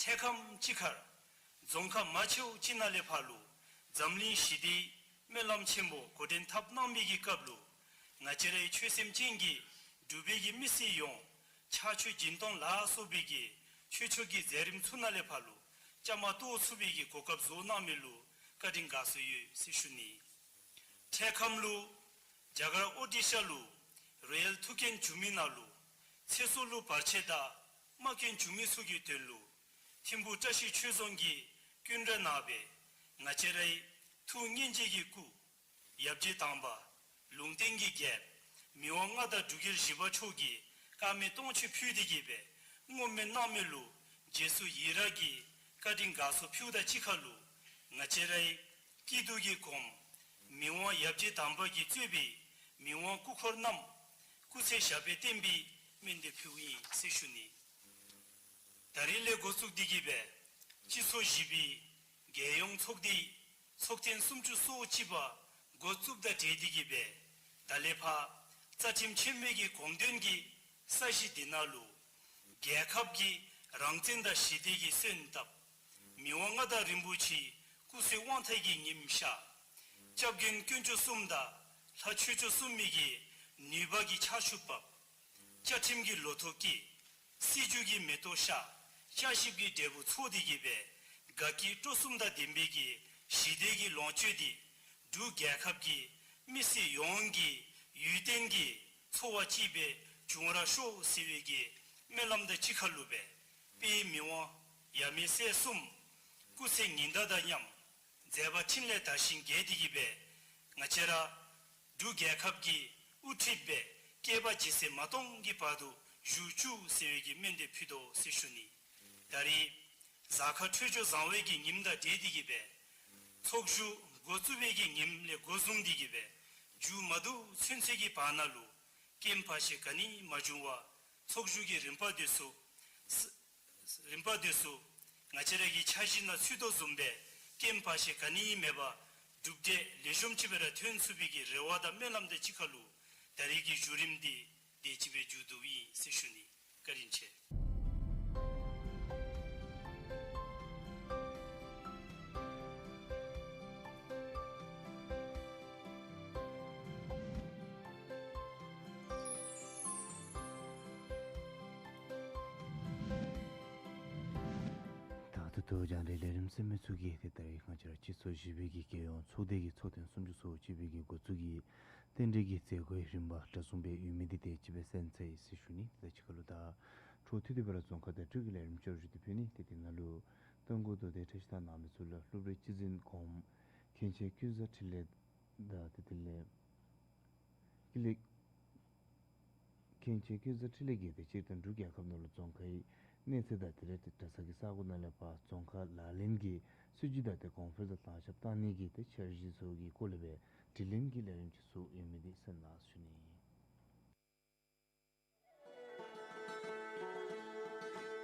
འཕྲལ་ཁམས་ཅིག་ཁར་རྫོང་ཁག་མང་ཆེཝ་ཅིག་ནང་ལས་ཕར་ལུ་འཛམ་གླིང་ཞི་བདེའི་སྨོན་ལམ་ཆེན་པོ་འགོ་འདྲེན་འཐབ་གནང་བའི་གི་སྐབས་ལུ་ང་བཅས་རའི་ཆོས་སེམས་ཅན་གྱི་འབྲུག་པའི་གི་མི་སེར་ཡོངས་ཕྱག་མཆོད་སྦྱིན་གཏོང་ལ་སོགས་པའི་གི་ཆོས་ཕྱོགས་ཀྱི་མཛད་རིམ་ཚུ་ནང་ལས་ཕར་ལུ་བཅའ་མར་གཏོགས་ཚུགས་པའི་གི་གོ་སྐབས་བཟོ་གནང་མི་ལུ་བཀའ་དྲིན་དགའ་ཚོར་ཡོད་ཟེར་ཞུ་ནི། འཕྲལ་ཁམས་ལུ་རྒྱ་གར་ཨོ་ཌི་ཤ་ལུ་རོ་ཡལ་ཐུགས་འགན་བྱུང་མི་ནང་ལུ་ཚེ་སྲོག་ལུ་བར་ཆད་དང་རྨ་སྐྱོན་བྱུང་མི་ཚུ་གི་དོན་ལུ་ཐིམ་ཕུག་བཀྲ་ཤིས་ཆོས་རྫོང་གི་སྐུ་མགྲོན་ནང་སྦེ་ང་བཅས་རའི་ཐུགས་མཉེས་བརྗོད་ཀྱི་སྐུ་ཡབ་རྗེ་དམ་པ་ལུང་བསྟན་གྱི་རྒྱལཔོ་མི་དབང་མངའ་བདག་འབྲུག་རྒྱལ་བཞི་པ་མཆོག་གི་དཀར་མེ་སྟོང་མཆོད་ཕུལ་ཏེ་གི་སྦེ་བསྔོ་སྨོན་གནང་མི་ལུ་རྗེས་སུ་ཡི་རང་གི་བཀའ་དྲིན་དགའ་ཚོར་ཕུལཝ་དང་གཅིག་ཁར་ལུ་ང་བཅས་རའི་སྐྱིད་སྡུག་གི་གོངམ་མི་དབང་ཡབ་རྗེ་དམ་པ་གིས་གཙོས་པའི་མི་དབང་སྐུ་འཁོར་རྣམས་སྐུ་ཚེ་ཞབས་པད་བརྟན་པའི་སྨོན་འདེབས་ཕུལཝ་ཨིན་ཟེར་ཞུ་ནི། ད་རིས་ལས་འགོ་བཙུགས་ཏེ་གི་སྦེ་སྤྱི་ཚོགས་བཞི་པའི་རྒྱལ་ཡོངས་ཚོགས་སྡེའི་ཚོགས་ཐེངས་སུམ་ཅུ་སོ་གཅིག་པ་འགོ་བཙུགསཔ་དང་འབྲེལ་ཏེ་གི་སྦེ་ད་ལས་ཕར་རྩ་ཁྲིམས་ཆེན་མོའི་གི་དགོངས་དོན་གྱི་ས་གཞི་འདི་ནང་ལུ་རྒྱལ་ཁབ་ཀྱི་རང་བཙན་དང་ཞི་བདེ་གི་སོན་བཏབ། མི་དབང་མངའ་བདག་རིན་པོ་ཆེའི་སྐུ་ཚེ་དབང་ཐང་གི་ཉིམ་ཤར། སྐྱབས་མགོན་དཀོན་མཆོག་གསུམ་དང་ལྷ་ཆོས་སྐྱོང་སྲུང་མའི་གི་ནུས་པ་གི་ཕྱག་ཤུལ་བབས། བཅའ་ཁྲིམས་ཀྱི་ལོ་ཐོག་བསྐྱེད། སྲིད་བྱུས་ཀྱི་མེ་ཏོག་ཤར། བསྐྱར་ཞིབ་ཀྱི་འབྲས་བུ་ཚོགས་ཏེ་གི་སྦེ་དགའ་སྐྱིད་སྤྲོ་གསུམ་དང་ལྡན་པའི་གི་ཞི་བདེ་གི་ལོངས་སྤྱོད་འདི་འབྲུག་རྒྱལ་ཁབ་ཀྱི་མི་སེར་ཡོངས་ཀྱི་ཡུན་བརྟན་གྱི་འཚོ་བ་ཅིག་སྦེ་འབྱུང་བར་ཤོག་ཟེར་བའི་གི་སྨོན་ལམ་དང་གཅིག་ཁར་ལུ་སྦེ་དཔལ་མི་དབང་ཡབ་མེས་སྲས་གསུམ་སྐུ་ཚེ་ཉི་ཟླ་དང་མཉམ་མཛད་པ་འཕྲིན་ལས་དར་ཞིང་རྒྱས་ཏེ་གི་སྦེ་ང་བཅས་ར་འབྲུག་རྒྱལ་ཁབ་ཀྱི་དབུ་ཁྲིདཔ་སྦེ་བསྐལ་པ་ཇི་སྲིད་མ་སྟོངས་ཀྱི་བར་དུ་བཞུགས་བཅུག་ཟེར་བའི་གི་སྨོན་འདེབས་ཕུལ་དོ་ཟེར་ཞུ་ནི། ད་རིས་གཟའ་སྐར་འཕྲོད་སྦྱོར་བཟང་བའི་གི་ཉིནམ་དང་འབྲེལ་ཏེ་གི་སྦེ་ཚོགས་བཞུགས་འགོ་བཙུགས་པའི་གི་ཉིནམ་ལས་འགོ་བཟུང་སྟེ་གི་སྦེ་མཇུག་མ་བསྡུ་ཚུན་ཚོད་ཀྱི་བར་ན་ལུ་རྐྱེན་བར་ཆད་ག་ནི་མ་བྱུང་བར་ཚོགས་བཞུགས་ཀྱི་རིམ་པ་འདི་ཚུ་རིམ་པ་འདི་ཚུ་ང་བཅས་ར་གི་འཆར་གཞི་ནང་ཚུད་དོ་བཟུམ་སྦེ་རྐྱེན་བར་ཆད་ག་ནི་མེད་པར་གྲུབ་འབྲས་ལེགས་ཤོམ་ཅིག་སྦེ་ར་ཐོན་ཚུགས་པའི་གི་རེ་བ་དང་སྨོན་ལམ་དང་གཅིག་ཁར་ལུ་ད་རིས་ཀྱི་བཞུགས་རིམ་འདི་དེ་ཅིག་སྦེ་མཇུག་བསྡུཝ་ཨིན་ཟེར་ཞུ་ནི། བཀའ་དྲིན་ཆེ། ད་ལྟོ་རྒྱང་བསྒྲགས་ལས་རིམ་གསན་མི་ཚུ་གིས་ཏེ་ད་རིས་ང་བཅས་ར་སྤྱི་ཚོགས་བཞི་པའི་གི་རྒྱལ་ཡོངས་ཚོགས་སྡེ་གི་ཚོགས་ཐེངས་སུམ་ཅུ་སོ་གཅིག་པའི་གི་འགོ་བཙུགས་ཀྱི་རྟེན་འབྲེལ་གྱི་མཛད་སྒོའི་རིམ་པ་གྲ་སྒྲིག་འབད་ཡོད་མི་འདི་དེ་ཅིག་སྦེ་གསན་ཚར་ཡི་ཟེར་ཞུ་ནི། ད་ཅི་ཁ་ལུ་ད་འཕྲོ་མཐུད་དེ་སྦེ་ར་རྫོང་ཁ་དང་འབྲུག་གི་ལས་རིམ་བསྐྱར་ཞུ་འདི་ཕུལ་ནི། ཏེ་དེ་ནང་ལུ་སྟོན་འགོ་དོ་དེ་ཁྲིད་གཞི་དང་གནང་མི་ཚུ་ལུ་སློབ་གྲྭའི་སྤྱི་འཛིན་གོངམ་མཁན་ཆེན་ཀུན་བཟང་འཕྲིན་ལས་དང་ཏེ་དེ་ལས་ཀུན་ལེགས་མཁན་ཆེན་ཀུན་བཟང་འཕྲིན་ལས་ཀྱིས་ཏེ་སྤྱིར་བཏང་འབྲུག་རྒྱལ་ཁབ་ནང་ལུ་རྫོང་ཁའི་གནས་ཚད་དང་དེ་ལས་ཏེ་གྲྭ་ཚང་གི་ས་གོ་ནང་ལས་ཕར་རྫོང་ཁ་ལག་ལེན་གྱི་སྲིད་བྱུས་དང་ཏེ་གོང་འཕེལ་དང་དམ་ཞབས་བཏང་ནི་གི་ཏེ་འཆར་གཞི་ཚུ་གི་སྐོར་ལས་སྦེ་དྲི་ལན་གྱི་ལས་རིམ་ཅིག་ཚུ་ཡོད་མི་འདི་གསན་གནང་ཞུ་ནི།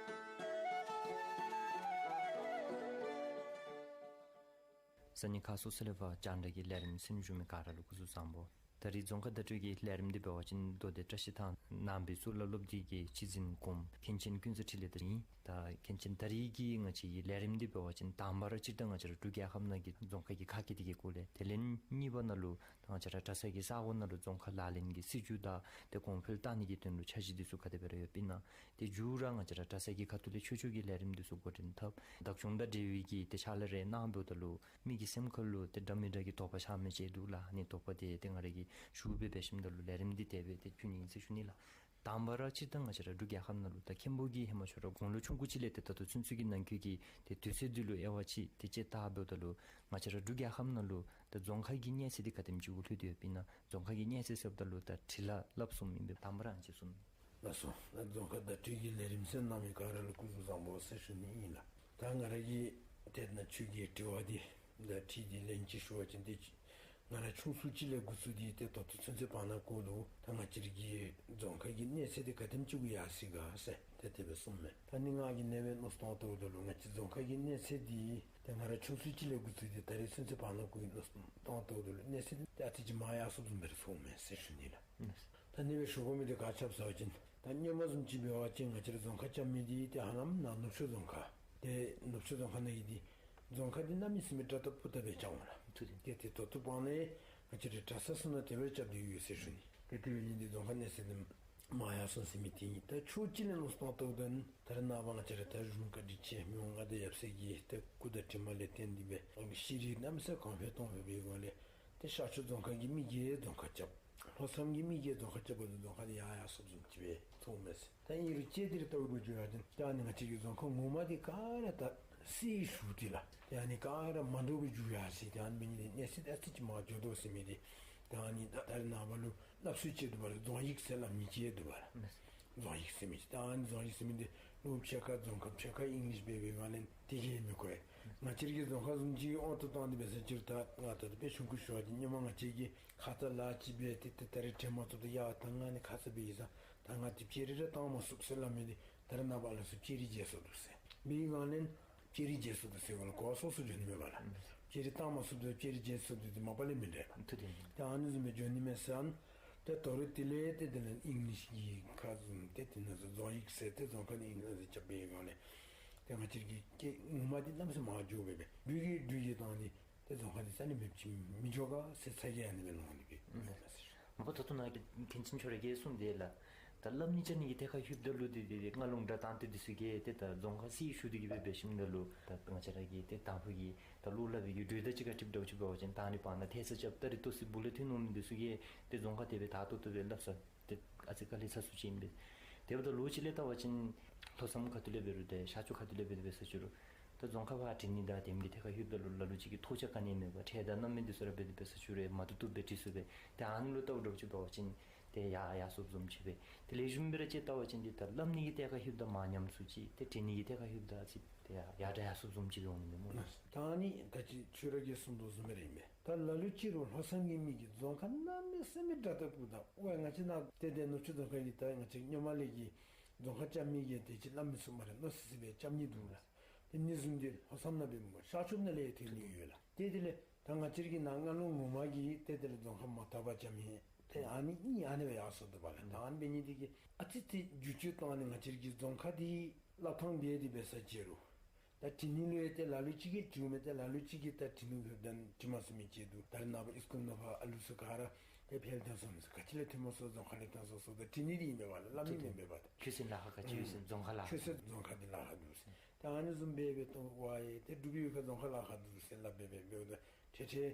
གསན་མི་ཁག་ཚུ་ཚུ་ལས་ཕར་རྒྱང་བསྒྲགས་ཀྱི་ལས་རིམ་གསན་བཞུགས་མི་ག་ར་ལུ་སྐུ་གཟུགས་བཟང་པོ། ད་རིས་རྫོང་ཁ་བརྡ་སྤྲོད་ཀྱི་ལས་རིམ་འདི་འབད་བ་ཅིན་མདོ་སྡེ་བཀྲ་ཤིས་ཐང་ནང་པའི་གཙུག་ལག་སློབ་སྡེ་གི་སྤྱི་འཛིན་གོངམ་མཁན་ཆེན་ཀུན་བཟང་འཕྲིན་ལས་ད་ཨིན། ད་མཁན་ཆེན་ད་རིས་ཀྱི་ང་བཅས་ཀྱི་ལས་རིམ་འདི་འབད་བ་ཅིན་དང་པ་ར་སྤྱིར་བཏང་ང་བཅས་ར་འབྲུག་རྒྱལ་ཁབ་ནང་གི་རྫོང་ཁ་གི་ཁ་སྐད་འདི་གི་སྐོར་ལས། དེ་ལས་གཉིས་པ་ནང་ལུ་ད་ང་བཅས་ར་གྲྭ་ས་གི་ས་གོ་ནང་ལུ་རྫོང་ཁ་ལག་ལེན་གྱི་སྲིད་བྱུས་དང་ཏེ་གོང་འཕེལ་བཏང་ནི་གི་དོན་ལུ་འཆར་གཞི་འདི་ཚུ་ག་དེ་སྦེ་ར་ཡོདཔ་ཨིན་ན། ཏེ་མཇུག་ར་ང་བཅས་ར་གྲྭ་ས་གི་ཁ་ཐུག་ལས་ཆོས་ཕྱོགས་ཀྱི་ལས་རིམ་འདི་ཚུ་འགོ་འདྲེན་འཐབ། བདག་སྐྱོང་དང་འབྲེལ་བའི་གི་ཏེ་ཕྱག་ལཱ་རེ་གནང་འབདཝ་ད་ལུ་མི་གི་སེམས་ཁ་ལུ་ཏེ་འདྲ་མི་འདྲ་གི་དོགས་པ་ཤར་མི་ཅིག་འདུག་ལགས། ཨ་ནི་དོགས་པ་དེ་ཏེ་ང་ར་གིས་ཞུ་སྦེ་འབད་ཞིནམ་ད་ལུ་ལས་རིམ་འདི་དེ་སྦེ་ཏེ་ཕུལ་ནི་ཨིན་ཟེར་ཞུ་ནི་ལགས། དང་པ་ར་སྤྱིར་བཏང་ང་བཅས་ར་འབྲུག་རྒྱལ་ཁབ་ནང་ལུ་ད་མཁན་པོ་གིས་ཧེ་མ་ཁྱོད་ར་དགུང་ལོ་ཆུང་ཀུ་ཅིག་ལས་ཏེ་ད་ལྟོ་ཚུན་ཚོད་ཀྱི་ནང་འཁོད་ཀྱི་ཏེ་དུས་ཚོད་འདི་ལུ་དབྱེ་བ་ཕྱེ་ཏེ་དཔྱད་བལྟ་འབདཝ་ད་ལུ་ང་བཅས་ར་འབྲུག་རྒྱལ་ཁབ་ནང་ལུ་ད་རྫོང་ཁ་གི་གནས་ཚད་འདི་ག་དེམ་ཅིག་གུ་ལྷོད་དེ་ཡོདཔ་ཨིན་ན། རྫོང་ཁ་གི་གནས་ཚད་ཟེརཝ་ད་ལུ་ད་འབྲི་ལྷག་བསླབ་གསུམ་ཨིན་པས། དང་པ་ར་ཨ་ནི་ཅིག་གསུང་། ལགས་སོ། ད་རྫོང་ཁ་བརྡ་སྤྲོད་ཀྱི་ལས་རིམ་གསན་གནང་མི་ག་ར་ལུ་སྐུ་གཟུགས་བཟང་པོ་ཟེར་ཞུ་ནི་ཨིན་ལགས། ད་ང་ར་གིས་ཏེ་ནཱ་ཁྱོད་ཀྱི་དྲི་བ་འདི་ད་དྲི་འདི་ལན་ཅིག་ཞུ་བ་ཅིན་ཏེ་ང་ར་ཆུང་སུ་ཅིག་ལས་འགོ་བཙུགས་ཏེ་ཏེ་ད་ལྟོ་ཚུན་ཚོད་བར་ན་གུ་ལུ་ད་ང་བཅས་ར་གི་རྫོང་ཁ་གི་གནས་ཚད་འདི་ག་དེམ་ཅིག་གུ་ཡར་སོ་ཡི་ག་ཟེར་ཏེ་དེ་སྦེ་གསུངམ་མས། ད་ནི་ང་གིས་ཨ་ནེ་སྦེ་མནོ་བསམ་བཏང་བལྟཝ་ད་ལུ་ང་བཅས་རྫོང་ཁ་གི་གནས་ཚད་འདི་ཏེ་ང་ར་ཆུང་སུ་ཅིག་ལས་འགོ་བཙུགས་ཏེ་ད་རིས་ཚུན་ཚོད་བར་ན་གུ་གི་མནོ་བསམ་བཏང་བལྟཝ་ད་ལུ་གནས་ཚད་འདི་ཏེ་ཨ་ཙི་ཅིག་མར་ཡར་སོངམ་བཟུམ་སྦེ་ར་མཐོངམ་མས་ཟེར་ཞུ་ནི་ལགས། ད་ཨ་ནེ་སྦེ་ཞུ་དགོ་མི་འདི་ག་ཅི་སྦེ་ཟེར་བ་ཅིན་ད་སྔོན་མ་བཟུམ་ཅིག་འབད་བ་ཅིན་ང་བཅས་ར་རྫོང་ཁ་རྐྱབ་མི་འདི་ཏེ་ཧ་ལམ་ནཱ་ནུབ་ཕྱོགས་རྫོང་ཁ་ཏེ་ནུབ་ཕྱོགས་རྫོང་ཁ་ནང་གི་འདི་རྫོང་ཁ་འདི་གནམ་མེད་ས་མེད་དྲག་ཏོག་ཏོ་སྦེ་རྐྱབ་འོང་ལགས། ཏེ་ཏེ་ད་ལྟོ་བར་ན་ཡང་ང་བཅས་ར་གྲྭ་ས་ཚུ་ནང་དེ་སྦེ་རྐྱབ་སྟེ་ཡོད་ཟེར་ཞུ་ནི། ཏེ་དེ་འབད་ནི་འདི་རྫོང་ཁ་གནས་ཚད་འདི་མར་ཡར་སོང་ཟེར་མི་འདི་ཨིན། ད་ཕྱོགས་གཅིག་ལས་མནོ་བསམ་བཏང་བལྟཝ་ད་ད་རེས་ནངས་པ་ང་བཅས་ར་ད་རུང་བཀའ་དྲིན་ཆེ་མི་དབང་མངའ་བདག་ཡབ་སྲས་ཀྱིས་ཏེ་སྐུ་དང་གྲིབ་མ་ལས་བརྟེན་ཏེ་སྦེ་ཤེས་རིག་གནམ་མེད་ས་མེད་གོང་འཕེལ་གཏོང་སྦེ་འབད་བའི་སྒང་ལས་ཏེ་ཤར་ཕྱོགས་རྫོང་ཁ་གི་མི་གིས་རྫོང་ཁ་རྐྱབ། ལྷོ་མཚམས་ཀྱི་མི་གིས་རྫོང་ཁ་རྐྱབ་པ་ལུ་རྫོང་ཁ་འདི་ཡར་ཡར་སོངམ་བཟུམ་ཅིག་སྦེ་མཐོངམ་མས་ཟེར། ད་ཨིན་རུང་དཔྱེ་འདི་ར་བལྟ་བའི་བརྒྱུད་ཡར་ཅིན་ད་ཨ་ནི་ང་བཅས་ཀྱི་རྫོང་ཁ་ངོ་མ་འདི་ག་ར་ད་སེལ་ཞུགས་ཏེ་ལགས། ད་ཨ་ནི་ག་ར་མ་འདྲཝ་སྦེ་འགྱུར་ཡར་སོ་ཡི། ད་ཨ་ནི་འབད་ནི་འདི་གནས་ཚད་ཨ་ཙི་ཅིག་མར་འགྱོ་དོ་ཟེར་མི་འདི་ད་ཨ་ནི་ད་ད་རེས་ནངས་པ་ལུ་སླབ་སྲོལ་ཅིག་འདུག་པ་ལགས། རྫོང་ཡིག་ཟེར་སླབ་ནི་ཅིག་འདུག་པ་ལགས། རྫོང་ཡིག་ཟེར་མི་ཅིག། ད་ཨ་ནི་རྫོང་ཡིག་ཟེར་མི་འདི་ལུ་ཕྱེད་ཀ་རྫོང་ཁ་ཕྱེད་ཀ་ཨིང་ལིཤ་འབད་བའི་སྒང་ལས་དེ་གིས་མི་གོ་ཡི། ང་བཅས་ར་གི་རྫོང་ཁ་བཟུམ་ཅིག་དབང་དུ་བཏང་སྟེ་འབད་ས་ཅིག་རུང་ད་ང་ད་ལྟོ་དཔེ་ཆུང་ཀུ་ཞུ་བ་ཅིན་སྔོན་མ་ང་བཅས་ཀྱིས་ཁ་ཙ་ལཱ་ཅིག་འབད་དེ་ཏེ་ད་རིས་དྲན་མ་ཚུགས་ཏེ་ཡ་ད་ང་ནི་ཁ་ཙ་འབད་ཡི་ས་ད་ང་འདི་ཅེ་རི་ར་བཏང་མ་ཚུགས་ཟེར་སླབ་མི་འདི་ད་རེས་ནངས་པ་ལ་སོགས་ཅེ་རི་བརྗེད་སོ་ནུག་ཟེར། འབད་བའི་སྒང་ལས་ཅེ་རི་བརྗེད་སོ་ནུག་ཟེར་གོ་ལགས། གོ་བ་སོ་སོ་འགྱོ་ནི་མས་པ་ལགས། ཨུམ། ཅེ་རི་བཏང་མ་ཚུགསཔ་ད་ཅེ་རི་བརྗེད་སོ་ནུག་ཟེར་མ་པ་ལས་མི་འདྲ་བས། ཐུགས་རྗེ་ཆེ། ད་ཨ་ནི་བཟུམ་སྦེ་འགྱོ་ནི་མས་ཟེར། ད་ད་རུང་དེ་ལས་ཏེ་དེ་ལས་ཨིང་ལིཤ་གི་ཁ་བཟུམ་ཏེ་དེ་ནང་ཚུ་རྫོང་ཡིག་ཟེར་ཏེ་རྫོང་ཁ་ནང་ཨིང་ལིཤ་རྐྱབ་པའི་སྒང་ལས་ཏེ་ང་བཅས་ར་གི་སྐད་ངོ་མ་འདི་གནམ་མེད་ས་མེད་མར་འགྱོ་སྦེ་འབད་འབྲུག་གི་འབྲུག་གི་ཐོག་ནི་ཏེ་རྫོང་ཁ་འདི་རྩ་ལས་མེདཔ་ཅིག་མི་འགྱོ་ག་ཟེར་ཚ་གྱང་ཨ་ནི་སྦེ་ལང་ནི་སྦེ་ཨིན་མས་ཟེར། མ་པ་ད་ལྟོ་ནཱ་མཁན་ཆེན་ཁྱོད་ར་གིས་གསུངས་དེ་ལགས། ད་སླབ་ནི་སྦྱང་ནི་གི་ཐད་ཁར་ལྷོདཔ་ད་ལུ་ཏེ་ཏེ་ཏེ་རྔ་ལུང་སྒྲ་གདངས་དེ་འདི་ཚུ་གིས་ཏེ་ད་རྫོང་ཁ་སེལ་ཞུགས་ཏེ་གི་སྦེ་འབད་ཞིནམ་ད་ལུ་ད་ང་བཅས་ར་གི་ཏེ་དང་ཕུ་གི་ད་གླུ་སླབ་པའི་གི་འགྲོས་དང་གཅིག་ཁར་འཁྲིལཝ་འདྲཝ་ཅིག་འབད་བ་ཅིན་ད་ཨ་ནི་བར་ན་ཐལ་ས་རྐྱབ་ད་རིས་ཏོག་ཙི་སྦུག་ལས་ཐོན་འོང་མི་འདི་ཚུ་གིས་ཏེ་རྫོང་ཁ་དེ་སྦེ་དག་ཏོག་ཏོ་སྦེ་སླབ་ས་ཏེ་ཨ་ཙི་དཀའ་ལས་ཚ་སུ་ཅིག་ཨིན་པས། དེ་འབདཝ་ད་ལོ་གཅིག་ལས་བལྟ་བ་ཅིན་ལྷོ་མཚམས་ཁ་ཐུག་ལས་འབད་རུང་ཏེ་ཤར་ཕྱོགས་ཁ་ཐུག་ལས་འབད་དེ་འབད་ས་ཅིག་རུང་ད་རྫོང་ཁ་ཕར་འབྲི་ནི་དང་དེམ་གྱི་ཐད་ཁར་ལྷོདཔ་ད་ལུ་ལ་ལུ་ཅིག་གིས་ཐོགས་ཆགས་ག་ནི་མེད་པར་ཁྲལ་དང་རྣམ་སྨིན་འདི་ཚུ་ར་འབད་དེ་འབད་ས་ཅིག་རུང་མ་བཏུབ་བཏུབ་སྦེ་འབྲི་ཚུགས་པས། ཏེ་ཨ་ནི་ལུ་བལྟཝ་འདྲཝ་ཅིག་འབད་བ་ཅིན་ཏེ་ཡར་ཡར་སོངམ་བཟུམ་ཅིག་སྦེ། དེ་ལས་གཞུང་སྦེ་ར་ཅིག་བལྟ་བ་ཅིན་འདི་ད་སླབ་ནི་གི་ཐད་ཁར་ལྷོདཔ་ད་མར་ཉམས་སུ་ཅིག་ཏེ་འབྲི་ནི་གི་ཐད་ཁར་ལྷོདཔ་ད་ཅིག་ཏེ་ཡར་ཡར་དྲག་ཡར་སོངམ་བཟུམ་ཅིག་སྦེ་འོང་ནི་མས་སྨོ་ལགས། ད་ཨ་ནི་ད་ཅི་ཁྱོད་ར་གིས་གསུངས་དོ་བཟུམ་སྦེ་ར་ཨིན་པས། ད་ལ་ལུ་ཅིག་རུང་ལྷོ་མཚམས་ཀྱི་མི་གིས་རྫོང་ཁ་གནམ་མེད་ས་མེད་དྲག་ཏོག་ཏོ་དང་ཨོ་ང་བཅས་ནཱ་ཏེ་ཏེ་ནུབ་ཕྱོགས་རྫོང་ཁ་གི་ད་ང་བཅས་སྔོན་མ་ལས་ཀྱི་རྫོང་ཁ་རྐྱབ་མི་གིས་དེ་ཅིག་སླབ་མི་ཚུགས་སྨ་རེ་མནོ་སི་སི་སྦེ་རྐྱབ་ནི་འདུག་ལགས། ཏེ་ཨ་ནི་བཟུམ་འདི་ལྷོ་མཚམས་ནང་འབད་མི་དགོ་ཤར་ཕྱོགས་ནང་ལས་ཐོན་ནི་ཡོད་ལགས། ཏེ་དེ་ལས་ད་ང་བཅས་ར་གི་ནཱ་རྔ་ལུང་ངོ་མ་གི་ཏེ་དེ་ལས་རྫོང་ཁ་མ་དག་པར་རྐྱབ་མི་ཏེ་ཨ་ནི་གཉིས་ཨ་ནི་སྦེ་ཡར་སོངམ་འདུག་པ་ལགས། ད་ཨ་ནི་འབད་ནི་འདི་གིས་ཨ་ཙི་ཅིག་འགྱུར་བཅོས་བཏང་ནི་ང་བཅས་ར་གི་རྫོང་ཁ་འདི་སླབ་ཐངས་འབད་དེ་འབད་ས་ཅིག་རུང་ད་འབྲི་ནི་ལུ་ཡང་ཏེ་ལ་ལུ་ཅིག་གིས་འབྲིཝ་མས། ཏེ་ལ་ལུ་ཅིག་གིས་ད་འབྲི་ནི་ལྷོདཔ་ད་འབྲི་མ་ཚུགས་མི་ཅིག་འདུག། ད་རེས་ནངས་པ་ཨིས་ཀུལ་ནང་ཕར་ཨ་ལུ་ཚུ་ག་ར་ཏེ་ཕར་ལས་ཐོན་སོང་ནུག་ཟེར་ག་ཅི་ལས་ཐོནམ་སྨོ་ཟེར་རྫོང་ཁ་ལས་ཐོན་སོང་ཟེར་ད་འབྲི་ནི་འདི་ཨིན་པས་པ་ལགས། སླབ་ནི་མེན་པས་པ། ཁྱོད་ཚུ་ལཱ་ཁག་ག་ཅི་ཡོད་ཟེར་རྫོང་ཁ་ལཱ་ཁག་ཁྱོད་ཚུ་རྫོང་ཁ་འདི་ལཱ་ཁག་འདུག་ཟེར། ད་ཨ་ནི་བཟུམ་སྦེ་སྦེ་ཏེ་ཝའི་ཏེ་འབྲུག་པའི་ཁར་རྫོང་ཁ་ལཱ་ཁག་འདུག་ཟེར་སླབ་སྦེ་སྦེ་འབདཝ་ད་ཁྲེ་ཁྲེ་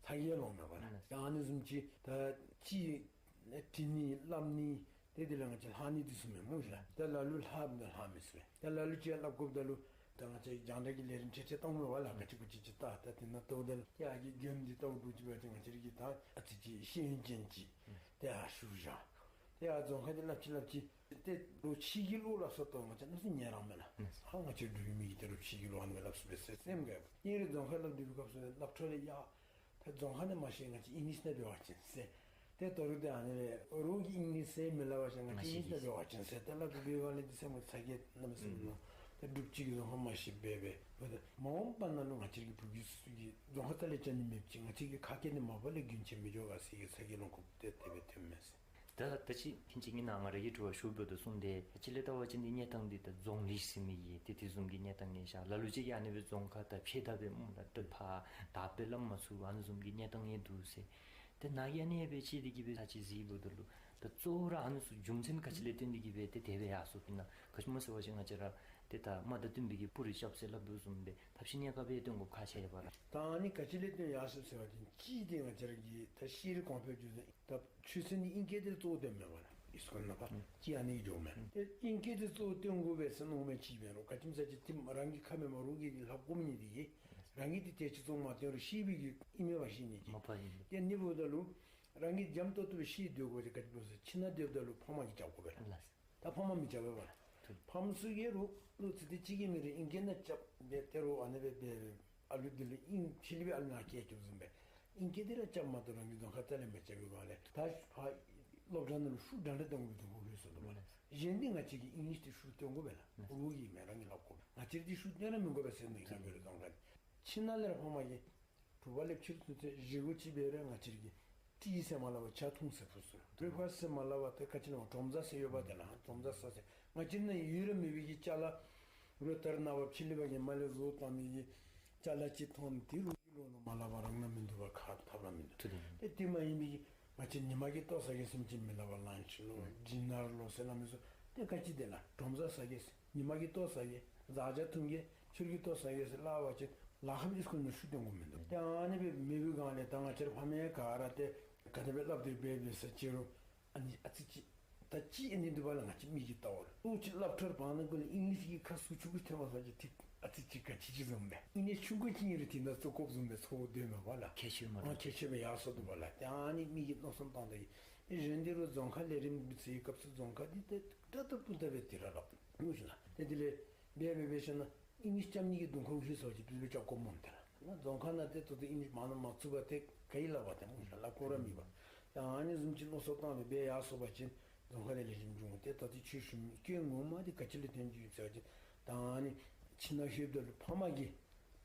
ཚ་གྱང་ལང་མས་པ་ལགས། ད་ཨ་ནི་བཟུམ་ཅིག་ད་ཅིག་འབྲི་ནི་སླབ་ནི་ཏེ་དེ་ལས་ང་བཅས་ལྷག་ནི་འདི་ཚུ་མེད་སྨོ་ཤ། ད་ལ་ལུ་ལྷག་ད་ལྷག་མི་ཚུགས་པས། ད་ལ་ལུ་ཅིག་སླབ་དགོཔ་ད་ལུ་ད་ང་བཅས་རྒྱང་བསྒྲགས་ཀྱི་ལས་རིམ་ཁྲིག་ཁྲི་བཏང་མས་པ་ལགས། ག་ཅི་གུ་ཅི་ཅིག་ད་ད་དེ་ནང་ལྟཝ་ད་ལུ་ཡར་གྱི་མགྱོནམ་འདི་ལྟཝ་འདྲཝ་ཅིག་འབད་བ་ཅིན་ང་བཅས་ར་གི་ད་ཨ་ཙི་ཅིག་ཤེས་ཡོན་ཅན་ཅིག་ཏེ་ཨ་ཞུ་བཞག། ཏེ་ཨ་རྫོང་ཁ་འདི་སླབ་ཅི་སླབ་ཅི་ཏེ་རོགས་ཕྱི་གི་བློ་སླབ་ས་ལྟོ་ང་བཅས་གནམ་མེད་ས་མེད་ཉན་རང་མས་ལགས། ཨ་ང་བཅས་འབྲུག་གི་མི་གིས་ཏེ་རོགས་ཕྱི་གི་བློ་ཨ་ནི་སྦེ་སླབ་སོང་པས་ཟེར་སེམས་དགའ་བས། ཨིན་རུང་རྫོང་ཁ་སླབ་སྡོད་པའི་སྐབས་སུ་སླབ་འཕྲོ་ལས་ཡ་ད་རྫོང་ཁ་ནང་མ་ཤེས་ང་བཅས་ཨིང་ལིཤ་ནང་འབད་བ་ཅིན་ཟེར། ཏེ་ད་རུང་ཏེ་ཨ་ནི་ལས་རོགས་ཀྱིས་ཨིང་ལིཤ་ཟེར་མི་སླབ་པ་ཅིན་ང་བཅས་ཨིང་ལིཤ་ནང་འབད་བ་ཅིན་ཟེར་ཏེ་སླབ་སྟེ་འབད་བ་ལས་ཏེ་སེམས་ཚ་གྱང་གནམ་མེད་ས་མེད་ལང་། ཏེ་ འབྲུག་སྤྱི་གི་རྫོང་ཁ་མ་ཤེས་པས་སྦེ། འབདཝ་ད་མ་འོངས་པ་ནང་ལུ་ང་བཅས་ཀྱི་བོད་ཀྱི་སྲིད་ཀྱི་རྫོང་ཁ་རྩ་ལས་རྐྱབ་ནི་མེདཔ་ཅིག། ང་བཅས་ཀྱི་ཁ་སྐད་འདི་མ་པ་ལས་རྒྱུན་ཆད་མི་འགྱོ་ག་ཟེར་གྱི་ཚ་གྱང་ལོངས་དགོཔ་དེ་དེ་སྦེ་ཐོནམ་མས་ཟེར། ད་ད་ཅི་ཁྱེད་ཅིག་གི་ནང་ང་ར་གི་དྲི་བ་ཞུ་འབདཝ་ད་གསུངས་ཏེ། ཨ་ཙི་ལས་ལྟ་བ་ཅིན་འདི་གནས་སྟངས་འདི་ད་རྫོང་གླིང་ཟེར་མི་གི་ཏེ་དེ་བཟུམ་གྱི་གནས་སྟངས་ཨིན་ཤག། ལ་ལུ་ཅིག་གིས་ཨ་ནི་སྦེ་རྫོང་ཁ་ད་ཕྱེད་དར་སྦེ་སྨོ་ལགས། ད་ཕར་དར་སྦེ་སླབ་མ་ཚུགས་ཨ་ནི་བཟུམ་གྱི་གནས་སྟངས་ཨིན་འདུག་ཟེར། ཏེ་ནཱ་གིས་ཨ་ནི་སྦེ་ཅིག་འདི་གིས་སྦེ་ད་ཅི་གཟིགས་འབདཝ་ད་ལུ་ད་གཙོ་བོ་ར་ཨ་ནི་ཚུ་རྒྱུ་མཚན་ག་ཅི་ལས་བརྟེན་ཏེ་གིས་སྦེ་ཏེ་དེ་སྦེ་ཡར་སོངམ་ཨིན་ན། ག་ཅི་སྨོ་ཟེར་བ་ཅིན་ང་བཅས་ར་ཏེ་ད་དམག་དང་བསྟུན་པའི་གི་སྤུ་རིས་རྐྱབ་ཟེར་སླབ་དོ་བཟུམ་སྦེ་ཐབས་ཤེས་གནས་སྐབས་སྦེ་བཏོན་དགོཔ་ཁག་ཆེ་བས་ལགས། ད་ཨ་ནི་ག་ཅི་ལས་བརྟེན་ཡར་སོང་ཟེར་བ་ཅིན་གཅིག་འདི་ང་བཅས་ར་གི་ད་ཤེས་རིག་གོང་འཕེལ་བརྒྱུད་འཛིན་ད་ཆོས་སྲིད་ནི་ཨིང་སྐད་འདི་གཙོ་བོ་བཏོན་མས་པ་ལགས། ཨིས་ཀོལ་ནང་ཕར་ཨུམ་གཅིག་ཨ་ནི་འགྱོཝ་མས། ཨུམ་ཏེ་ཨིང་སྐད་འདི་གཙོ་བོ་བཏོན་དགོ་པས་ཟེར་མནོཝ་མས་གཅིག་འབད་རུང་། ག་ཅི་སྨོ་ཟེར་བ་ཅིན་ཏེ་རང་གི་ཁ་མེད་པར་རོགས་ཀྱིས་འདི་ལྷབ་དགོ་མི་ནི་འདི་གིས་རང་གིས་འདི་ཏེ་ཅིག་བཙོང་མ་བཏོན་རུང་ཤེས་པའི་གི་ཨིན་མས་པ་ཤེས་ནི་ཅིག། མ་པ་ཨིན། ཏེ་ཨ་ནི་འབདཝ་ད་ལུ་རང་གིས་འཇམ་ཏོག་ཏོ་སྦེ་ཤེས་སྡོད་དགོ་ཟེར། ག་ཅི་སྨོ་ཟེར་ཁྱིམ་ནང་སྡོདཔ་ད་ལུ་ཕམ་གིས་རྐྱབ་དགོ་པས་ལགས། ལགས། ད་ཕམ་མི་རྐྱབ་པས་པ་ལགས། ཐུབ། ཕམ་ཚུ་གིས་རོགས་ལུ་ཚིག་འདི་གཅིག་གིས་མི་རུང་ཨིང་སྐད་ནང་རྐྱབ་སྦེ་ཏེ་རོགས་ཨ་ནི་སྦེ་འབད་འབད་ཨ་ལུ་འདི་ལུ་ཨིང་ཕྱི་གླིང་པའི་ཨ་ལུ་ནང་སྐད་རྐྱབ་བཟུམ་སྦེ་ཨིང་སྐད་འདི་ར་རྐྱབ་མ་གཏོགས་རང་གི་རྫོང་ཁ་རྩ་ལས་མི་རྐྱབ་པའི་སྒང་ལས་ད་ཕར་སློབ་གྲྭ་ནང་ལུ་ཤུགས་འདྲན་འདྲ་བཏོན་དགོ་པའི་དོན་ཁོ་ལུས་སོ་འདུག་པ་ལགས། གཞན་འདི་ང་བཅས་ཀྱིས་ཨིང་ལིཤ་འདི་ཤུགས་བཏོན་དགོ་པས་ལགས། རོགས་ཀྱིས་མེན་རང་གིས་ལྷབ་དགོ་པས། ང་བཅས་འདི་ཤུགས་བཏོན་ར་མི་དགོ་པས་ཟེར་མནོ་ཡི་ལགས། རྫོང་ཁ་འདི་ཕྱི་ནང་ལས་ར་ཕམ་གིས་དྲོ་པ་ལས་ཕྱི་རུ་ཚུན་ཚོད་བཞེས་སྒོ་ཅིག་འབད་རུང་ང་བཅས་ཀྱིས་ཏི་ཟེར་མ་སླབ་པར་ཇ་འཐུང་ཟེར་ཕུལ་ཚུགས། བྲེག་ཕཱསི་ཟེར་མ་སླབ་པར་ཏེ་ག་ཅི་ཨིན་ན་གྲོམ་ཟ་ཟེར་ཡོདཔ་དེ་ལགས། གྲོམ་ཟ་ཟ་ཟེར། ང་བཅས་ནང་ཡོད་ར་མེད་པའི་གི་ཅ་ལ་རུང་ད་རེས་ནངས་པ་ཕྱི་གླིང་པ་གིས་མར་ལས་བཟོ་བཏང་མི་གི་ཅ་ལ་ཅིག་མཐོང་ནི་དེ་རུང་གི་ལོག་ནང་མ་སླབ་པར་རང་ནང་མིན་འདུག་པ་ཁ་ཐབས་ར་མིན་འདུག། ཐུབ་ཐུབ། ཏེ་དེ་མ་ཡིན་པའི་གི་ང་བཅས་ཉི་མ་གིས་ལྟོ་ཟ་གེ་ཟེར་མི་ཅིག་མི་སླབ་པར་ལཱན་ཆི་ལོ་ཌི་ནར་ལོ་ཟེར་སླབ་མི་ཚུ་ཏེ་ག་ཅི་དེ་ལགས། གྲོམ་ཟ་ཟ་གེ་ཟེར། ཉི་མ་གིས་ལྟོ་ཟ་གེ། བཟའ་ཇ་འཐུང་གེ། ཕྱི་རུ་གིས་ལྟོ་ཟ་གེ་ཟེར་སླབ་པ་ཅིན་ལཱ་ཁག་ཨིས་ཀོལ་ནང་ཤུགས་བཏོན་དགོཔ་མིན་འདུག། ཏེ་ཨ་ནི་སྦེ་མེད་པའི་སྒང་ལས་ད་ང་བཅས་ར་ཕ་མ་ག་ར་ཏེ་ག་དེ་སྦེ་སླབ་སྟེ་འབད་འབད་ཟེར་ཅི་རུང་ཨ་ནི་ཨ་ཙི་ཅིག་ད་ཅིག་ཨ་ནི་འདུག་པ་ལགས། ང་བཅས་མི་གི་ལྟ་བ་ལུ་ཨོ་ཅིག་སླབ་ཁྲལ་བང་ནང་འགུལ་ཨིང་ལིཤ་གི་ཁ་ཟུར་ཆུང་ཀུ་ཐོན་པ་ཟེར་ཅིག་ཏེ་ཨ་ཙི་ཅིག་ག་ཅི་ཅིག་བཟུམ་སྦེ་ཨིང་ལིཤ་ཆུང་ཀུ་ཅིག་ཨིན་རུང་དེ་ནང་བཙུགས་དགོཔ་བཟུམ་སྦེ་ཚོར་སྡོདཔ་མས་པ་ལགས། ཁྱད་ཆོས་མ་ཨ་ཁྱད་ཆོས་སྦེ་ཡར་སོ་འདུག་པ་ལགས། ཏེ་ཨ་ནི་མི་གིས་མནོ་བསམ་བཏང་ད་གི་ཏེ་གཞན་འདི་རུང་རྫོང་ཁ་ལས་རིམ་ཟེར་བའི་སྐབས་སུ་རྫོང་ཁ་འདི་ཏེ་དྲག་ཏོག་ཏོ་སྦེ་དེ་ར་སླབ་ནུག་ལགས། ཏེ་དེ་ལས་འབད་འབད་འབད་ཞིནམ་ལས་ཨིང་ལིཤ་རྐྱབ་ནི་གི་གདོང་ཁར་ལྷོད་སོང་ཅིག་སྦེ་རྐྱབ་དགོཔ་སྨོ། ཏེ་ལགས་རྫོང་ཁ་ནང་ཏེ་ད་ལྟོ་ཨིང་ལིཤ་མ་ནང་མ་བཙུགས་པར་ཏེ་ག་གིས་སླབ་པ་ཏེ་སྨོ་ལགས། སླབ་དགོ་ར་མེད་པ། ཏེ་ཨ་ནི་བཟུམ་ཅིག་མནོ་བསམ་བཏང་སྦེ་འབད་ཡར་སོང་པ་ཅིན་རྫོང་ཁ་ལས་ལེགས་ཤོམ་འབྱུང་། ཏེ་ད་ལྟོ་ཆོས་ཞུ་མི་སྐྱོན་ངོ་མ་འདི་ག་ཅི་ལས་ཐོན་ཅི་ཟེར་བ་ཅིན་ད་ཨ་ནི་ཕྱི་ནང་ལྷོདཔ་ད་ལུ་ཕམ་གིས་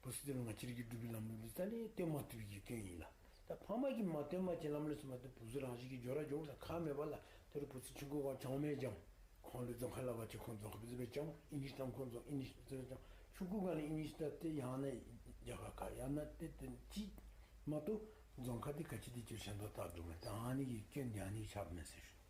བུ་ཚུ་དེ་ལུ་ང་བཅས་ར་གི་འབྲུག་པའི་ལམ་ལུགས་ལུ་རྩ་ལས་སྟོན་མ་བཏུབ་པའི་གི་སྐྱོན་ཨིན་ལགས། ད་ཕམ་གིས་མ་སྟོན་པ་ཅིན་ལམ་ལུགས་ཟེར་མ་གཏོགས་བུ་ཚུ་རང་བཞིན་གྱིས་འགྱོ་ར་འགྱོཝ་ད་ཁག་མེད་པ་ལགས། དེ་རུང་བུ་ཚུ་ཆུང་ཀུ་སྒང་བྱང་མེད་ཀྱང་ཁོང་ལུ་རྫོང་ཁ་སླབ་པ་ཅིན་ཁོང་རྫོང་ཁ་བཟུམ་སྦེ་བྱང་། ཨིང་ལིཤ་བཏང་ཁོང་རྫོང་ཨིང་ལིཤ་བཟུམ་སྦེ་བྱང་། ཆུང་ཀུ་སྒང་ལས་ཨིང་ལིཤ་ད་ཏེ་ཡང་ན་རྒྱ་གར་ཁ་ཡང་ན་ཏེ་ཏེ་ཅིག་མ་གཏོགས་རྫོང་ཁ་འདི་ག་ཅི་དེ་ཅིག་ཞན་ཏོག་ཏོ་འདུག་མས། ད་ཨ་ནི་གི་སྐྱོན་འདི་ཨ་ནི་ཆགསཔ་མས་ཟེར་ཞུ།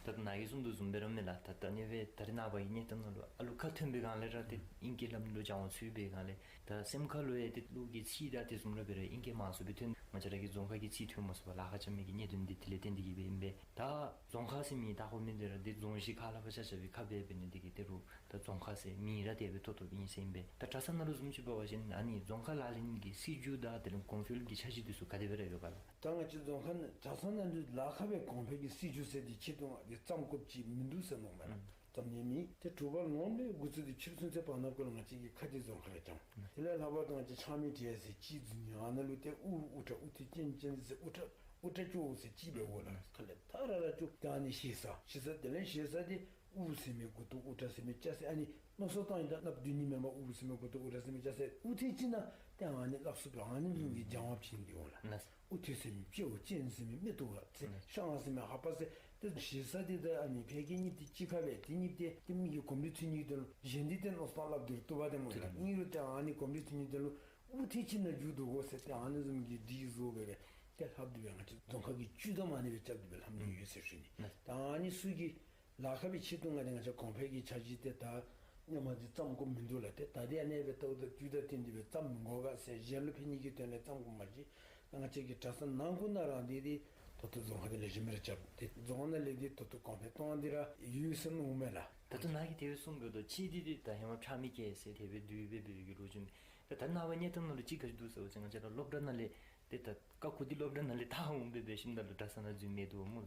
ད་ནཱ་གིས་གསུངས་དོ་བཟུམ་སྦེ་ར་མས་ལགས། ད་ད་ཨ་ནི་སྦེ་ད་རེས་ནངས་པ་གི་གནས་སྟངས་ནང་ལུ་ཨ་ལུ་ཁ་ཐོན་པའི་སྒང་ལས་ར་ཏེ་ཨིང་སྐད་སླབ་ནི་ལུ་སྦྱང་བ་ཚུད་པའི་སྒང་ལས་ད་སེམས་ཁ་ལུ་ཡང་ཏེ་ལུགས་ཀྱི་ཚིག་དང་དེ་བཟུམ་ར་འབད་རུང་ཨིང་སྐད་མང་སུ་སྦེ་ཐོན། ང་བཅས་ར་གི་རྫོང་ཁ་གི་ཚིག་ཐོན་མ་ཚུགས་པར་ལཱ་ཁག་རྐྱབ་མི་གི་གནད་དོན་འདི་དེ་ལས་བརྟེན་ཏེ་གིས་སྦེ་ཨིན་པས། ད་རྫོང་ཁ་ཟེར་མི་ད་ཁོ་མིང་འདི་ར་འདི་རྫོང་གཞི་ཁ་སླབ་པ་ཆ་ཁྱབ་ཀྱིས་ཁ་འབད་འབད་ནི་འདི་གིས་ཏེ་རུང་ད་རྫོང་ཁ་ཟེར་མིང་ར་དེ་སྦེ་ཐོབ་ཐོབ་ཨིན་ཟེར་ཨིན་པས། ད་གྲྭ་ཚང་ནང་ལུ་བཟུམ་ཅིག་འབད་བ་ཅིན་ཨ་ནི་རྫོང་ཁ་ལག་ལེན་གྱི་སྲིད་བྱུས་དང་དེ་ལས་གོང་འཕེལ་གྱི་འཆར་གཞི་འདི་ཚུ་ག་དེ་སྦེ་ར་ཡོད་ག་ལགས། ད་ང་བཅས་རྫོང་ཁ་ནང་གྲྭ་ཚང་ནང་ལུ་ལཱ་ཁག་སྦེ་གོང་འཕེལ་གྱི་སྲིད་བྱུས་ཟེར་འདི་ཆེད་དུ་ང་གིས་བརྩམ་དགོཔ་ཅིག་མིན་འདུག་ཟེར་མནོཝ་མས་ལགས། ཨུམ་བརྩམ་ནི་མེད། ཏེ་དྲོ་པ་ལོངམ་ལས་འགོ་བཙུགས་ཏེ་ཕྱི་རུ་ཚུན་ཚོད་བར་ན་ཀོ་ལུ་ང་བཅས་ཀྱི་ཁ་བརྡའི་རྫོང་ཁ་ར་རྐྱབ། དེ་ལས་ལྷག་པར་དུ་ང་བཅས་ཆགས་མེད་གྲལ་ཟེར་ཅིག་འཛུལ་ནི་ཨ་ནཱ་ལུ་ཏེ་དབུ་དབུ་སྐྲ་དབུ་ཐོད་ཅན་ཅན་ཟེར་དབུ་སྐྲ་དབུ་སྐྲ་བཅུ་ཟེར་ཅིག་སྦེ་འོང་ལགས། ཁ་ལས་ཐ་ར་ར་བཅུ། ད་ཨ་ནི་ཞེ་ས་ཞེ་ས་དེ་ལས་ཞེ་ས་འདི་དབུ་ཟེར་མི་མགུ་ཏོ་དབུ་སྐྲ་ཟེར་མི་ཅ་ཟེར་ཨ་ནི་མནོ་བསམ་བཏང་ཡི། ད་སླབ་སྡོད་ནི་མེན་པར་དབུ་ཟེར་མི་མགུ་ཏོ་དབུ་སྐྲ་ཟེར་མི་ཅ་ཟེར་དབུ་ཐོད་ཅིག་ནང་ཏེ་ཨ་ནི་སླབ་ཚུགས་པའི་ཨ་ནི་བཟུམ་གྱི་སྦྱང་བ་བྱིན་ཏེ་འོང་ལགས། ལགས། དབུ་ཐོད་ཟེར་མི་སྤྱི་བོ་ཅན་ཟེར་མི་མིག་ཏོ་ལགས། ལགས། ཤངས་ཟེར་མི་ལྷ་པ་ཟེར། ཏེ་ཞེ་ས་འདི་ད་ཨ་ནི་ཕལ་སྐད་གཉིས་འདི་གཅིག་ཁར་སྦེ་དེ་གཉིས་འདི་ཏེ་མི་གི་གོམས་འདྲིས་ཚུད་ནི་གི་དོན་ལུ་གཞན་འདི་ཏེ་མནོ་བསམ་སླབ་སྟེ་ར་བཏུབ་པ་ཏེ་སྨོ་ལགས། ཨིན་རུང་ཏེ་ཨ་ནི་གོམས་འདྲིས་ཚུད་ནི་གི་དོན་ལུ་དབུ་ཐོད་ཅིག་ནང་འཇུག་དོ་གོ་ཟེར་ཏེ་ཨ་ནི་བཟུམ་གྱི་སྒྲིག་བཟོ་སྦེ་སྦེ་ཏེ་ལྷབ་སྟེ་སྦེ་ང་བཅས་རྫོང་ཁ་གི་བཅུད་དམ་ཨ་ནི་སྦེ་རྐྱབ་སྟེ་སྦེ་ལྷབ་ནི་ཡོད་ཟེར་ཞུ་ནི། ལགས། ད་ཨ་ནི་ཚུ་གི་ལཱ་ཁག་པའི་ཆེད་དུ་ང་ཏེ་ང་བཅས་གོང་འཕེལ་གྱི་འཆར་གཞི་འདི་ད་སྔོན་མ་འདི་བརྩམ་དགོཔ་མིན་འདུག་ལགས། ཏེ་ད་འདི་ཨ་ནི་སྦེ་ལྟཝ་ད་དུས་དང་བསྟུན་ཏེ་སྦེ་བརྩམ་མི་དགོ་ག་ཟེར་གཞན་ལུ་ཕན་ནི་གི་དོན་ལས་བརྩམ་དགོཔ་མ་གཞི་ད་ང་བཅས་ཀྱི་གྲྭ་ཚང་ནང་ཁུལ་ནང་ར་འདི་འདི་ད་ལྟོ་རྫོང་ཁ་འདི་ལེགས་ཤོམ་སྦེ་ར་རྐྱབ་སྟེ་རྫོང་ནང་ལས་འདི་ད་ལྟོ་གོང་འཕེལ་གཏོང་འདི་ར་ཡོད་ཟེར་མནོཝ་མས་ལགས། ད་ལྟོ་ནཱ་གིས་དེ་སྦེ་གསུངས་འབདཝ་ད་ཅིག་འདི་འདི་ད་ཧེ་མ་ཕྱགས་མི་སྐྱེལ་ཟེར་དེ་སྦེ་བསྡུ་སྦེ་འབད་བའི་གི་ལོ་རྒྱུས་མས། ད་ད་ནངས་པ་གནས་སྟངས་ནང་ལུ་ཅིག་ག་ཅི་འདུག་ཟེར་བ་ཅིན་ང་བཅས་ར་སློབ་གྲྭ་ནང་ལས་ཏེ་ད་ཀ་ཁུ་འདི་སློབ་གྲྭ་ནང་ལས་ད་འོང་སྦེ་འབད་ཞིནམ་ད་ལུ་གྲྭ་ཚང་ནང་འཛུལ་མི་འདུག་སྨོ།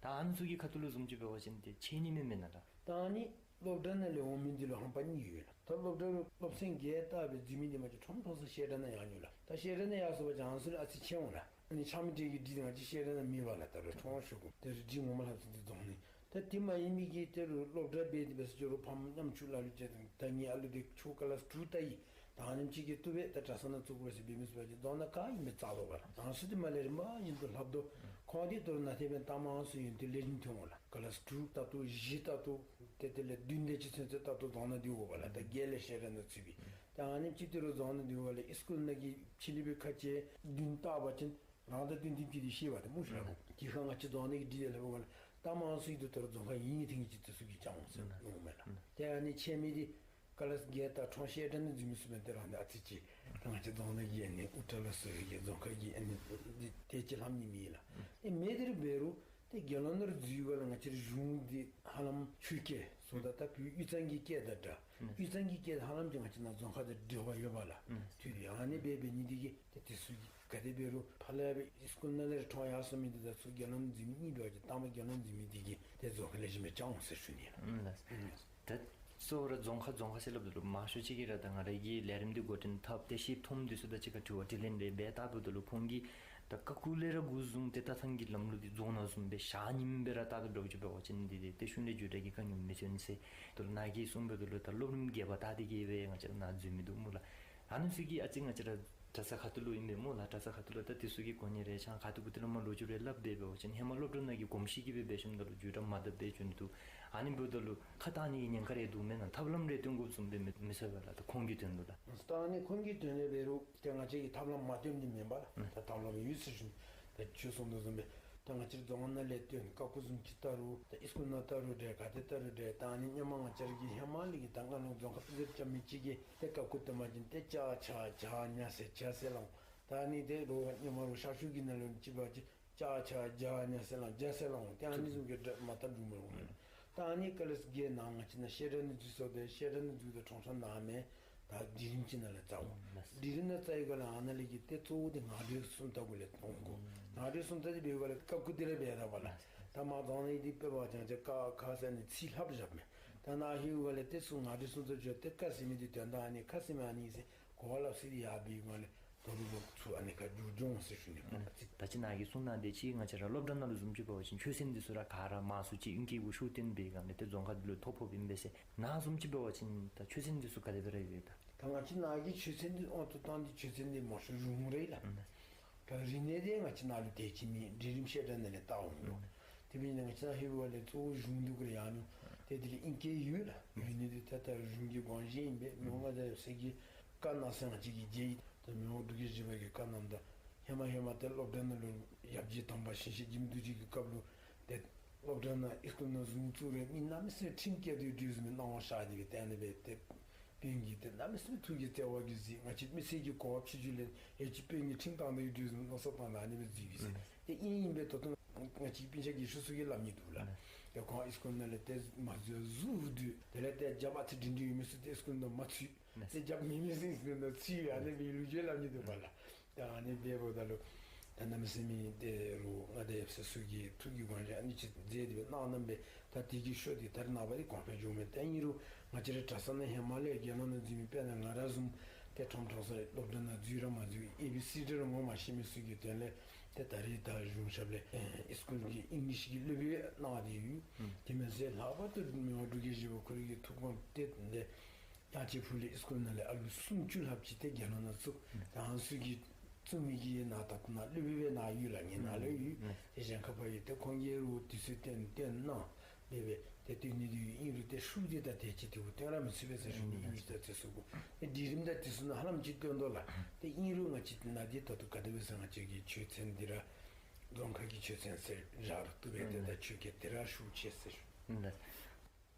ད་ཨ་ནི་ཚུ་གི་ཁ་ཐུག་ལུ་བཟུམ་ཅིག་འབད་བ་ཅིན་ཏེ་ཆད་ནི་མས་མེན་ན་ལགས། ད་ཨ་ནི་སློབ་གྲྭ་ནང་ལས་འོང་མི་འདི་ལུ་ཧམ་པ་གཉིས་ཡོད་ལགས། ད་སློབ་གྲྭ་སློབ་ཚན་བརྒྱད་བལྟ་སྦེ་འཛུལ་མི་འདི་མ་གཞི་ཁྲོམ་ཁྲོམ་ས་བཤད་གྲྭ་ནང་ཡར་འགྱོ་ལགས། ད་བཤད་གྲྭ་ནང་ཡར་སོང་པ་ཅིན་ཨ་ནི་ཚུ་ལུ་ཨ་ཙི་ཆད་འོང་ལགས། ཨ་ནི་ཆགས་མེད་གྲལ་གྱི་སྒྲིག་འདི་ང་བཅས་བཤད་གྲྭ་ནང་མེད་པ་ལགས། ད་རུང་ཁྲོམ་ཤོག་གུ་དེ་རུང་སྒྲིག་ངོ་མ་ལྷབ་ཚུགས་འདི་རྫོང་ནི། ད་དེ་མ་ཡིན་མི་གི་དེ་རུ་སློབ་གྲྭ་འབད་དེ་འབད་ས་ཅིག་རུ་ཕམ་མཉམ་ཆུ་ལ་ལུ་བྱས་ཏེ་ད་ངེའི་ཨ་ལུ་དེ་ཆུ་ཀ་ལཱསི་ཊུ་ལྟ་ཡི། ད་ཨ་ནེམ་ཅིག་གིས་བཏུབ་པས། ད་གྲྭ་ས་ནང་བཙུགས་དགོ་ཟེར་འབད་མི་ཚུགས་པ་ཅིན་རྫོང་ནང་ག་ཨིན་མི་རྩ་དོ་བ་ལ། ཨ་ནི་ཚུ་དེ་མ་ལས་རིམ་པ་བཞིན་དུ་ལྷབ་དོ། ཁོང་དེ་ལྟོ་ར་ནང་ཏེ་འབདན་ད་མང་སུ་ཡོན་ཏན་ལེགས་ཤོམ་ཐོན་འོང་ལགས། ཀ་ལཱསི་ཊུ་ལྟ་བུ་བཞི་ལྟ་བུ་ཏེ་དེ་ལས་བདུན་དེ་ཅིག་ཚུན་ཚོད་ལྟ་བུ་རྫོང་ནང་སྡོད་དགོ་པ་ལགས། ད་རྒྱལ་ལ་བཤད་གྲྭ་ནང་ཚུད་པའི། ད་ཨ་ནེམ་ཅིག་དེ་རུ་རྫོང་ནང་སྡོད་དགོ་པ་ལགས། ཨིསི་ཀུལ་ནང་གི་ཕྱི་གླིང་པའི་ཁ་ཆེ་བདུན་བལྟ་བ་ཅིན་རང་དང་བསྟུན་བསྟུན་གྱི་དེ་ཤེས་པ་དེ་སྨོ་ཤ་རོ། དེ་ཁར་ང་བཅས་རྫོང་ནང་གི་འདི་དེ་ལྷབ་དགོ་པ་ལགས། ད་མང་སུ་ཡོད་དོ་ལྟོ་ར་རྫོང་ཁ་ཡིན་ཡིན་ཐིང་ཅིག་དེ་ཚུ་གིས་ཅང་འོང་ཟེར་མནོཝ་མས་ལགས། ཏེ་ཨ་ནི་ཆད་མི་དེ་ཀ་ལཱསི་བརྒྱད་དང་ཁྲོམ་བཤད་གྲྭ་ནང་འཛུལ་མི་ཚུ་མས། དེ་རང་ནི་ཨ་ཙི་ཅིག་ད་ང་བཅས་རྫོང་ནང་གི་ཨ་ནི་ཨུ་ཏྲ་ལ་སོགས་ཀྱི་རྫོང་ཁ་གི་ཨ་ནི་འདི་དེ་ཅིག་ལྷབ་ནི་མེད་ལགས། ཨེ་མེད་དེ་རུ་འབད་རུང་ཏེ་དགེ་སློང་ནང་རུ་འཛུལ་བ་ལགས། ང་བཅས་ར་གཞུང་འདི་ཧ་ལམ་ཆོས་སྐད་སོ་ད་ལྟ་བོད་དབུས་གཙང་གི་སྐད་དང་འདྲ། དབུས་གཙང་གི་སྐད་ཧ་ལམ་ཅིག་ང་བཅས་ནཱ་རྫོང་ཁ་དང་འབྲེལ་བ་ཡོད་པ་ལགས། དུས་དེ་ཨ་ནི་འབད་འབད་ནི་དེ་གིས་ཏེ་དེ་ཚུ་གིས་ག་དེ་འབད་རུང་ཕར་ལས་འབད་ཨིསི་ཀུལ་ནང་ལས་ཁྲོམ་ཡར་སོང་མི་འདི་དང་ཚུར་དགེ་སློང་འཛུལ་མི་གཉིས་འབད་བ་ཅིན་ད་མ་དགེ་སློང་འཛུལ་མི་འདི་གིས་ཏེ་རྫོང་ཁ་ལེགས་ཤོམ་སྦེ་བསྐྱང་འོང་ཟེར་ཞུ་ནི་ལགས། ཨུམ་ལགས། ད་གཙོ་བོ་ར་རྫོང་ཁ་རྫོང་ཁ་ཟེར་སླབ་ད་ལུ་མང་ཤོས་ཅིག་གིས་ར་ད་ང་ར་གི་ལས་རིམ་འདི་འགོ་འདྲེན་འཐབ་སྟེ་ཤེསཔ་ཐོནམ་འདི་ཚུ་དང་གཅིག་ཁར་དྲི་བ་དྲིས་ལན་རེ་འབད་བལྟ་འབདཝ་ད་ལུ་ཁོང་གིས་ད་ཀ་ཁུག་ལས་ར་འགོ་བཟུང་སྟེ་ད་ཐང་གི་ལམ་ལུགས་འདི་རྫོང་ནང་བཟུམ་སྦེ་ཞག་གཉིས་སྦེ་ར་ལྟ་སྟེ་འགྱོ་བ་ཅིན་འདི་འདི་ཏེ་ཤུལ་ལས་རྒྱུད་གྲྭ་གི་དཀའ་ངལ་མི་ཐོན་ཟེར། ད་ལུ་ནཱ་གིས་གསུངས་འབདཝ་ད་ལུ་ད་སློབ་རིམ་བརྒྱད་པ་ལྟ་སྟེ་གིས་སྦེ་ང་བཅས་ནཱ་འཛུལ་མི་འདུག་སྨོ་ལགས། ཨ་ནི་ཚུ་གིས་ཨ་ཙི་ང་བཅས་ར་གྲྭ་ས་ཁ་ཐུག་ལུ་ཨིན་པས་སྨོ་ལགས། གྲྭ་ས་ཁ་ཐུག་ལུ་ད་དེ་ཚུ་གི་གོ་གནས་རེ་ཆང་ཁ་ཐུག་གུ་ཏི་ལུ་མ་ལོ་རྒྱུས་རེ་སླབ་སྦེ་འབད་བ་ཅིན་ཧེ་མ་སློབ་གྲྭ་ནང་གི་གོམས་གཤིས་ཀྱིས་སྦེ་འབད་ཞིནམ་ད་ལུ་རྒྱུད་གྲྭ་མ་དར་སྦེ་འགྱོ་ནི་འདུག། ཨ་ནི་འབདཝ་ད་ལུ་ཁ་གཏང་ནི་གི་ཉེན་ཁ་རེ་འདུག་མེན་ན། ཐབས་ལམ་རེ་སྟོན་དགོཔ་བཟུམ་སྦེ་མི་མི་ཚོར་བས་ལགས། ད་ཁོང་གི་དོན་ལུ་ལགས། ད་ཨ་ནི་ཁོང་གི་དོན་ལས་འབད་རུང་ཏེ་ང་བཅས་ཀྱིས་ཐབས་ལམ་མ་སྟོན་ནི་མེན་པ་ལགས། ད་ཐབས་ལམ་ཡོད་ཟེར་ཞུ་ནི། ད་ཁྱོད་གསུངས་དོ་བཟུམ་སྦེ་ད་ང་བཅས་རྫོང་ནང་ལས་བཏོན་ཀ་ཁུག་བཟུམ་ཅིག་བལྟ་རུང་ད་ཨིསི་ཀུལ་ནང་བལྟ་རུང་འདྲ་ག་ཏེ་བལྟ་རུང་འདྲ། ད་ཨ་ནི་ཧེ་མ་ང་བཅས་ར་གི་ཧེ་མ་ལས་ཀྱི་ད་ང་ལུ་རྫོང་ཁ་སྤུས་ཚད་རྐྱབ་མི་ཅིག་གིས་ཏེ་ཀ་ཁུག་བལྟ་བ་ཅིན་ཏེ་ཅ་ཆ་ཇ་ཉ་ཟེར་ཇ་ཟེར་སླབ་འོང་། ད་ཨ་ནི་དེ་རུང་ཧེ་མ་རུང་ཤར་ཕྱོགས་ཀྱི་ནང་ལུ་ཅིག་འབད་བ་ཅིན་ཅ་ཆ་ཇ་ཉ་ཟེར་སླབ་འོང་། ཇ་ཟེར་སླབ་འོང་། ཏེ་ཨ་ནི་བཟུམ་གྱི་སྒྲ་མ་དག་འགྱོ་མི་འོང་། ད་ཨ་ནི་ཀ་ལཱསི་བརྒྱད་ནང་ང་བཅས་ནཱ་བཤད་གྲྭ་ནང་འཛུལ་སོང་སྟེ་བཤད་གྲྭ་ནང་འཛུལཝ་ད་ཁྲོམ་ཁྲོམ་ནང་མེན། ད་སྒྲིག་རིམ་ཅིག་ནང་ལས་རྩ་འོང་། སྒྲིག་རིམ་ནང་རྩ་བའི་སྒང་ལས་ཨ་ནཱ་ལས་ཀྱི་ཏེ་གཙོ་བོ་དེ་ངག་འགྲེལ་སུམ་རྟགས་གུ་ལས་གཏང་དགོ། ངག་འགྲེལ་སུམ་རྟགས་དེ་འབད་བའི་སྒང་ལས་ཀ་ཁུག་དེ་ར་འབད་ད་པ་ལགས། ད་མ་རྫོང་ནང་འདི་དཔེ་འབད་བ་ཅིན་ང་བཅས་ཀ་ཁ་ཟེར་ནི་ཚིག་ལྷགཔ་བཞགཔ་མས། ད་ནཱ་ལྷོད་པའི་སྒང་ལས་ཏེ་ཚུར་ངག་འགྲེལ་སུམ་རྟགས་བརྗོད་དེ་ཀ་ཟེར་མི་འདི་དོན་དག་ཨ་ནི་ཁ་ཟེར་མི་ཨ་ནི་ཟེར་གོ་བ་ལ་སི་ཡར་འབད་བའི་སྒང་ལས་ད་རུང་ལོག་ཚུར་ཨ་ནི་ཁ་འགྱོ་འགྱོ་འོང་ཟེར་ཞུ་ནི། ད་ཅི་ནཱ་གིས་གསུངས་གནང་དེ་ཅིག་ང་བཅས་ར་སློབ་གྲྭ་ནང་ལུ་བཟུམ་ཅིག་འབད་བ་ཅིན་ཆོས་ཚན་འདི་ཚུ་ར་ག་ར་མང་སུ་ཅིག་ཨིང་སྐད་གུ་ཤུགས་བཏོན་པའི་སྒང་ལས་ཏེ་རྫོང་ཁ་འདི་ལུ་ཐོ་ཕོགཔ་ཨིན་པས་ཟེར། ནཱ་བཟུམ་ཅིག་འབད་བ་ཅིན་ད་ཆོས་ཚན་འདི་ཚུ་ག་དེ་སྦེ་ར་ཡོད་ད། ད་ང་བཅས་ནཱ་གི་ཆོས་ཚན་འདི་དབང་དུ་བཏང་སྟེ་ཆོས་ཚན་འདི་མང་ཤོས་གཞུང་རེད་ལགས། ད་རིག་གནས་དེ་ང་བཅས་ནཱ་ལུ་དེ་ཅིག་མེད། སྒྲིག་རིམ་བཤད་གྲྭ་ནང་ལས་བལྟ་འོང་ཡོད། དེ་འབད་ནི་ང་བཅས་ནཱ་ལྷོད་པའི་སྒང་ལས་གཙོ་བོ་གཞུང་འདི་གུ་ར་ཡར་འགྱོ། ཏེ་དེ་ལས་ཨིང་སྐད་ཡོད་ལགས། ཡོད་ནི་དེ་ད་ལྟ་གཞུང་གི་དབང་ཤེད་ཨིན་པས། མི་དབང་མངའ་བདག་ཡབ་སྲས་ཀྱིས་བཀའ་གནང་ས་ང་བཅས་ཀྱིས་མཇལ་ཡི། ད་མི་དབང་འབྲུག་རྒྱལ་བཞི་པ་གིས་བཀའ་གནངམ་ད་ཧེ་མ་ཧེ་མ་ཏེ་སློབ་གྲྭ་ནང་ལུ་ཡབ་རྗེ་དམ་པ་ཞིང་གཤེགས་འཇིགས་མེད་རྡོ་རྗེ་གི་སྐབས་ལུ་ཏེ་སློབ་གྲྭ་ནང་ཨིསི་ཀུལ་ནང་བཟུམ་བཙུགས་རུང་མི་གནམ་མེད་ས་མེད་ཁྲིམས་བཀལ་དོ་ཡོད་དོ་བཟུམ་སྣང་བ་ཤར་ཏེ་གི་ཏེ་ཨ་ནི་སྦེ་ཏེ་དཔོན་གྱིས་ཏེ་གནམ་མེད་ས་མེད་ཐུགས་ཀྱི་བརྩེ་བ་གིས་གཟིགས། ང་བཅས་མི་སེར་གྱི་གོ་བ་ཕྱི་འགྱུར་ལས་ཡང་ཅིན་དཔོན་གྱིས་ཁྲིམས་བཏང་དོ་ཡོད་དོ་བཟུམ་མནོ་བསམ་བཏང་ད་ཨ་ནི་སྦེ་གཟིགས་པས་ཟེར། ཏེ་ཨིན་ཨིན་པས། ད་ལྟོ་ང་བཅས་སྤུན་ཆ་དགེ་བཤེས་ཚུ་གིས་སླབ་ནི་འདུག་ལགས། ཏེ་ཁོང་ཨིསི་ཀུལ་ནང་ལས་ཏེ་མ་འཛུལ་བར་སྡོད། དེ་ལས་ཏེ་རྒྱབ་ཨ་ཙི་སྒྲིང་སྒྲིང་ཡོད་མི་ཚུ་ཏེ་ཨིསི་ཀུལ་ནང་མ་ཚུད། ཏེ་རྒྱབ་མེད་མི་ཚུ་ཨིསི་ཀུལ་ནང་ཚུད། ཨ་ནི་སྦེ་ལོ་རྒྱུས་སླབ་ནི་འདུག་པ་ལགས། ད་ཨ་ནི་འབདཝ་ད་ལུ་ད་གནམ་མེད་ས་མེད་ཏེ་རུང་མངའ་བདག་ཡབ་སྲས་ཚུ་གིས་ཐུགས་ཀྱི་དགོངས་བཞེད་ཨ་ནི་ཅིག་མཛད་དེ་སྦེ་གནང་གནངམ་མས། ད་དེ་གི་ཤུལ་ཏེ་ད་རེས་ནངས་པ་འདི་གོང་འཕེལ་འགྱོཝ་མས། ད་ཨིན་རུང་ང་བཅས་ར་གྲྭ་ས་ནང་ཧེ་མ་ལས་དགེ་སློང་ནང་འཛུལ་མི་དཔེར་ན་ང་ར་བཟུམ་ཏེ་ཁྲོམ་ཁྲོམ་ས་སློབ་གྲྭ་ནང་འཛུལ་ར་མ་འཛུལ་ཨེ་བི་སི་ཌི་ར་ངོ་མ་ཤེས་མི་ཚུ་གི་དོན་ལས་ཏེ་ད་རེས་ད་གཞུང་ཞབས་ལས་ཨེ་ཨིསི་ཀུལ་གྱི་ཨིང་ལིཤ་གི་སློབ་དཔོན་གནང་སྟེ་ཡོད། དེ་མ་ཚད་ལྷག་པར་དུ་མི་དབང་འབྲུག་རྒྱལ་བཞི་པ་ཁོ་རའི་གི་ཐུགས་དགོངས་གཏད་ནི་དེ་ཡང་ཅིན་ཕུ་ལས་ཨིསི་ཀུལ་ནང་ལས་ཨ་ལུ་སུམ་ཅུ་ལྷགཔ་ཅིག་ཏེ་དགེ་སློང་ནང་བཙུགས། ད་ཨ་ནི་ཚུ་གི་བཙུགས་མི་གི་ནཱ་ད་ལྟོ་ནཱ་སློབ་དཔོན་སྦེ་ནཱ་ཡོད་ལགས། ངེའི་ནཱ་ལུ་ཡོད། ཏེ་གཞན་ཁ་ཕར་ཡོད། ཏེ་ཁོང་གིས་རུང་དུས་ཚོད་བཏོན་བཏོན་གནང་སྦེ་སྦེ་ཏེ་བཏོན་ནི་དེ་ཡོད། ཨིན་རུང་ཏེ་ཤུགས་དེ་ད་དེ་ཅིག་དེ་གུ་བཏོན་ར་མི་ཚུགས་པས་ཟེར་ཞུ་ནི་ཨིན། ད་དེ་ཚུ་གུ་ཏེ་སྒྲིག་རིམ་ད་དེ་ཚུ་ནང་ཧ་ལམ་ཅིག་བཏོན་དོ་ལགས། ཏེ་ཨིན་རུང་ང་བཅས་ནཱ་འདི་ད་ལྟོ་ག་དེ་སྦེ་ཟེར་ང་བཅས་ཀྱི་ཆོས་ཚན་འདི་ར་རྫོང་ཁ་གི་ཆོས་ཚན་ཟེར་བཞག་རུང་བཏུབ་པས། ཏེ་ད་ཆོས་སྐད་དེ་ར་ཤུགས་ཆེ་ཟེར་ཞུ།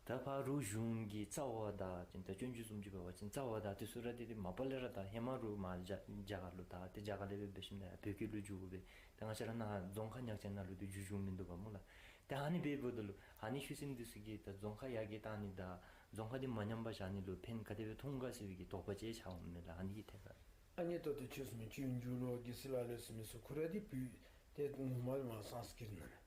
ད་ཕར་རུ་གཞུང་གི་རྩ་བ་དང་ཅིག་ད་སྤྱོད་འཇུག་བཟུམ་ཅིག་འབད་བ་ཅིན་རྩ་བ་དང་དེ་ཚུ་ར་དེ་དེ་མ་པ་ལས་ར་ད་ཧེ་མ་རུ་མར་རྒྱ་རྒྱ་གར་ལུ་ད་ཏེ་རྒྱ་གར་ལས་འབད་འབད་ཞིནམ་ད་བོད་སྐད་ལུ་བསྒྱུར་སྦེ་ད་ང་བཅས་ར་ནཱ་རྫོང་ཁ་ཉག་གཅིག་ནང་ལུ་དེ་བསྒྱུར་བསྒྱུར་མིན་འདུག་པ་སྨོ་ལགས། ཏེ་ཨ་ནི་འབདཝ་ད་ལུ་ཨ་ནི་ཆོས་ཚན་འདི་ཚུ་གིས་ད་རྫོང་ཁ་ཡར་རྒྱས་གཏང་ནི་དང་རྫོང་ཁ་དེ་མ་ཉམས་པར་བཞག་ནི་ལུ་ཕན་ག་དེ་སྦེ་ཐོགས་ག་ཟེར་བའི་གི་དོགས་པ་ཅིག་ཆགས་འོང་མས་ལགས། ཨ་ནི་གི་ཐད་ཁར། ཨ་ནི་ད་ལྟོ་ཁྱོད་གསུངས་མི་ཆོས་འབྱུང་ལུ་རྒྱལ་སྲས་ལག་ལེན་ཟེར་མི་ཚུ་ཁོ་ར་དེ་བོད་ཏེ་ངོ་མ་མར་སཾསྐྲྀཏ་ནང་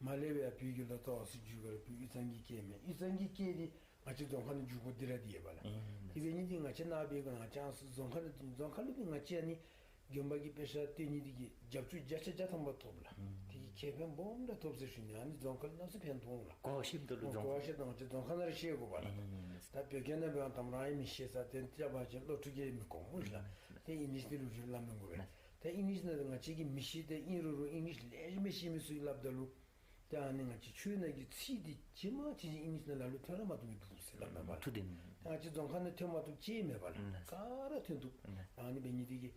མར་ལས་སྦེ་བོད་ཀྱི་ལོ་ཐོག་སུ་བསྒྱུར་ག་ར་བོད་དབུས་གཙང་གི་སྐད་མས། དབུས་གཙང་གི་སྐད་དེ་ང་བཅས་རྫོང་ཁ་ནང་བསྒྱུར་དགོཔ་འདི་ར་དེ་ཡོད་པ་ལགས། དེ་འབད་ནི་དེ་ང་བཅས་ནཱ་འབད་ག་ང་བཅས་རྫོང་ཁ་ནང་རྫོང་ཁ་ལུ་དེ་ང་བཅས་ཨ་ནི་དགོན་པ་གི་དཔེ་ཆ་སྟོན་ནི་དེ་གིས་རྒྱབ་སྐྱོར་བརྒྱ་ཆ་བརྒྱ་ཐམ་པ་ཐོབ་ལགས། དེ་གི་ ཁེ་ཕན་སྦོམ་ར་ཐོབ་ཟེར་ཞུ་ནི། ཨ་ནི་རྫོང་ཁ་ལུ་གནམ་མེད་ས་མེད་ཕན་ཐོགས་འོང་ལགས། གོ་ཤེསཔ་ད་ལུ་རྫོང་ཁ་གོ་ཤེསཔ་ད་ང་བཅས་རྫོང་ཁ་ནང་ར་ཤེས་དགོ་པས་ལགས། ཨིན་ཨིན། ད་བོད་སྐད་ནང་འབད་བ་དམ་ར་ཡང་མི་ཤེས་ས་དེ་རྐྱབ་པ་ཅིན་བློ་གྲོས་ཀྱིས་མི་གོ་སྨོ་ཤེས་ལགས། ཨིན་ཨིན། ཏེ་ཨིང་ལིཤ་འདི་ལུ་ར་སླབ་མི་དགོ་པས། ཨིན་ཨིན། ད་ཨིང་ལིཤ་ནང་ང་བཅས་ཀྱིས་མི་ཤེས། ཏེ་ཨིན་རུང་རུང་ཨིང་ལིཤ་ལེགས་ཤོམ་སྦེ་ཤེས་མི་ཚུ་གིས་སླབ་ད་ལུ་ཏེ་ཨ་ནི་ང་བཅས་ཆོས་ནང་གི་ཚིག་འདི་ཇི་མ་ཇི་བཞིན་ཨིང་ལིཤ་ནང་ལ་ལུ་ཐོན་ར་མ་བཏུབ་མི་འདུག་ཟེར་སླབ་མས་པ་ལགས། ཐུགས་བདེན། ད་ང་བཅས་རྫོང་ཁ་ནང་ཐོན་མ་བཏུབ་ཅིག་མེད་པ་ལགས། ཨིན། ག་ར་ཐོན་བཏུབ། ཨིན། ད་ཨ་ནི་འབད་ནི་འདི་གིས་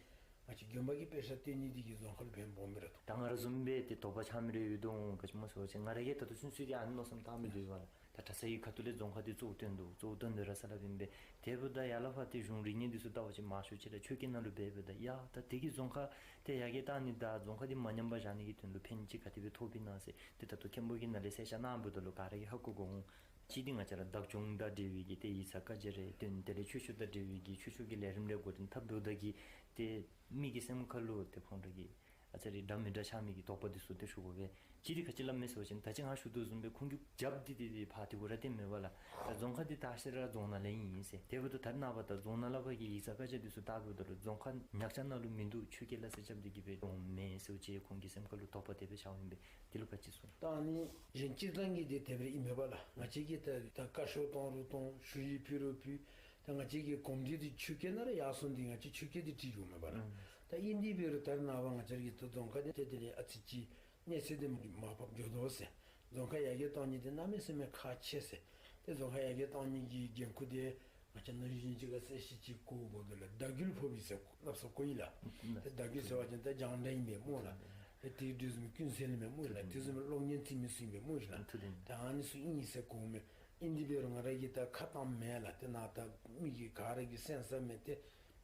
ང་བཅས་དགོན་པ་གི་དཔེ་ཆ་སྟོན་ནི་འདི་གིས་རྫོང་ཁ་ལུ་ཕན་སྦོམ་སྦེ་ར་ཐོགས། ད་ང་ར་བཟུམ་སྦེ་ཏེ་དོགས་པ་ཆགས་མི་རེ་ཡོད་དོ་འོང་། ག་ཅི་སྨོ་ཟེར་བ་ཅིན་ང་ར་གིས་ད་ལྟོ་ཚུན་ཚོད་ཏེ་ཨ་ནི་མནོ་བསམ་བཏང་མི་འདུག་པ་ལགས། ད་གྲྭ་ས་གི་ཁ་ཐུག་ལས་རྫོང་ཁ་འདི་གཙོ་བོ་བཏོན་དོ། གཙོ་བོ་བཏོན་དོ་ར་ཟེར་སླབ་ཨིན་པས། དེ་འབདཝ་ད་ཡར་ལས་ཕར་ཏེ་གཞུང་རིག་གནས་འདི་ཚུ་བལྟ་བ་ཅིན་མང་ཤོས་ཅིག་ར་ཆོས་སྐད་ནང་ལུ་འབད་འབདཝ་ད་ཡ་ད་དེ་གིས་རྫོང་ཁ་དེ་ཡར་རྒྱས་བཏང་ནི་དང་རྫོང་ཁ་འདི་མ་ཉམས་པར་བཞག་ནི་གི་དོན་ལུ་ཕན་ཅིག་ག་དེ་སྦེ་ཐོགས་པས་ན་ཟེར་ཏེ་ད་ལྟོ་མཁན་པོ་གིས་ནཱ་ལས་གསལ་བཤད་གནང་འབདཝ་ད་ལུ་ག་ར་གིས་ཧ་གོ་གོ་འོང་། གཅིག་འདི་ང་བཅས་ར་བདག་སྐྱོང་དང་འབྲེལ་བའི་གི་ཏེ་ཡིག་ཚང་བཀའ་རྒྱ་རེ་བཏོན། དེ་ལས་ཆོས་ཕྱོགས་དང་འབྲེལ་བའི་གི་ཆོས་ཕྱོགས་ཀྱི་ལས་རིམ་རེ་འགོ་འདྲེན་འཐབ་འབདཝ་ད་གིས་ཏེ་མི་གི་སེམས་ཁ་ལུ་ཏེ་ཁོང་ར་གི་ཨ་ཙི་རེ་འདྲ་མི་འདྲ་ཆགས་མི་གི་དོགས་པ་འདི་ཚུ་ཏེ་ཞུ་དགོ་པས། གཅིག་འདི་ག་ཅི་སླབ་མས་ཟེར་བ་ཅིན་ད་ཅི་ང་ཞུ་དོ་བཟུམ་སྦེ་ཁོང་གི་རྒྱབ་འདི་ཏེ་ཏེ་ཕར་ཏེ་གུ་ར་ཏེ་མེད་པ་ལགས། ད་རྫོང་ཁ་འདི་ད་ཤི་ར་རྫོང་ནང་ལས་ཨིན་ཟེར། དེ་འབདཝ་ད་ད་རེས་ནངས་པ་ད་རྫོང་ནང་ལས་ཕར་གྱི་ཡིག་ཚང་བཀའ་རྒྱ་འདི་ཚུ་བལྟ་འབདཝ་ད་ལུ་རྫོང་ཁ་ཉག་ཆ་ནང་ལུ་མིན་འདུག། ཆོས་སྐད་སླ་བསྲེ་རྐྱབ་སྟེ་གི་སྦེ་འོང་མས་ཟེར་བ་ཅིན་ཁོང་གི་སེམས་ཁ་ལུ་དོགས་པ་དེ་སྦེ་ཤར་འོང་པས། དེ་ལུ་ག་ཅི་གསུང་། ད་ཨ་ནི་གཞན་སྤྱིར་བཏང་གི་འདི་དེ་སྦེ་ཨིན་མས་པ་ལགས། ང་བཅས་ཀྱིས་ད་ད་བཀའ་ཤོག་གཏང་རུང་གཏང་ཞུ་ཡིག་ཕུལ་རུང་ཕུལ། ད་ང་བཅས་ཀྱི་གོམས་འདྲིས་འདི་ཆོས་སྐད་ནང་ར་ཡར་སོང་སྟེ་ང་བཅས་ཆོས་སྐད་འདི་བྲིས་འགྱོཝ་མས་པ་ལགས། ཨུམ། ད་ཨིན་ཏེ་འབད་རུང་ད་རེས་ནངས་པ་ང་བཅས་ར་གི་ད་རྫོང་ཁ་འདི་ཏེ་དེ་ལས་ཨ་ཙི་ཅིག་གནས་ཚད་འདི་མར་ཕབ་འགྱོ་དོ་ཟེར། རྫོང་ཁ་ཡར་རྒྱས་གཏང་ནི་འདི་གནམ་མེད་ས་མེད་ཁག་ཆེ་ཟེར། ཏེ་རྫོང་ཁ་ཡར་རྒྱས་གཏང་ནི་གི་འགན་ཁུར་འདི་ང་བཅས་ནང་བཞིན་ཅིག་ཁར་གསལ་བཤད་ཅིག་གོ་དགོཔ་འདི་ལགས། བརྡ་བརྒྱུད་ཕབ་ཨིན་ཟེར་སླབ་ས་གོ་ཡི་ལགས། ཨུམ། ཏེ་བརྡ་བརྒྱུད་ཟེར་བ་ཅིན་ད་རྒྱང་བསྒྲགས་ཨིན་པས་སྨོ་ལགས། ཨུམ། ཏེ་དེ་འདྲ་བཟུམ་ཀུན་གསལ་ཨིན་པས་སྨོ་ལགས། ཨུམ། དེ་བཟུམ་གློག་བརྙན་བརྩི་མི་ཚུ་ཨིན་པས་སྨོ་ལགས། ཨུམ། ད་ཨ་ནི་ཚུ་ཨིན་ཟེར་གོཝ་མས། ཨིན་ཏེ་འབད་རུང་ང་ར་གིས་ད་ཁ་བཏངམ་མེན་ལགས། ཏེ་ནཱ་ད་མི་གིས་ག་ར་གིས་གསན་ས་མས། ཏེ་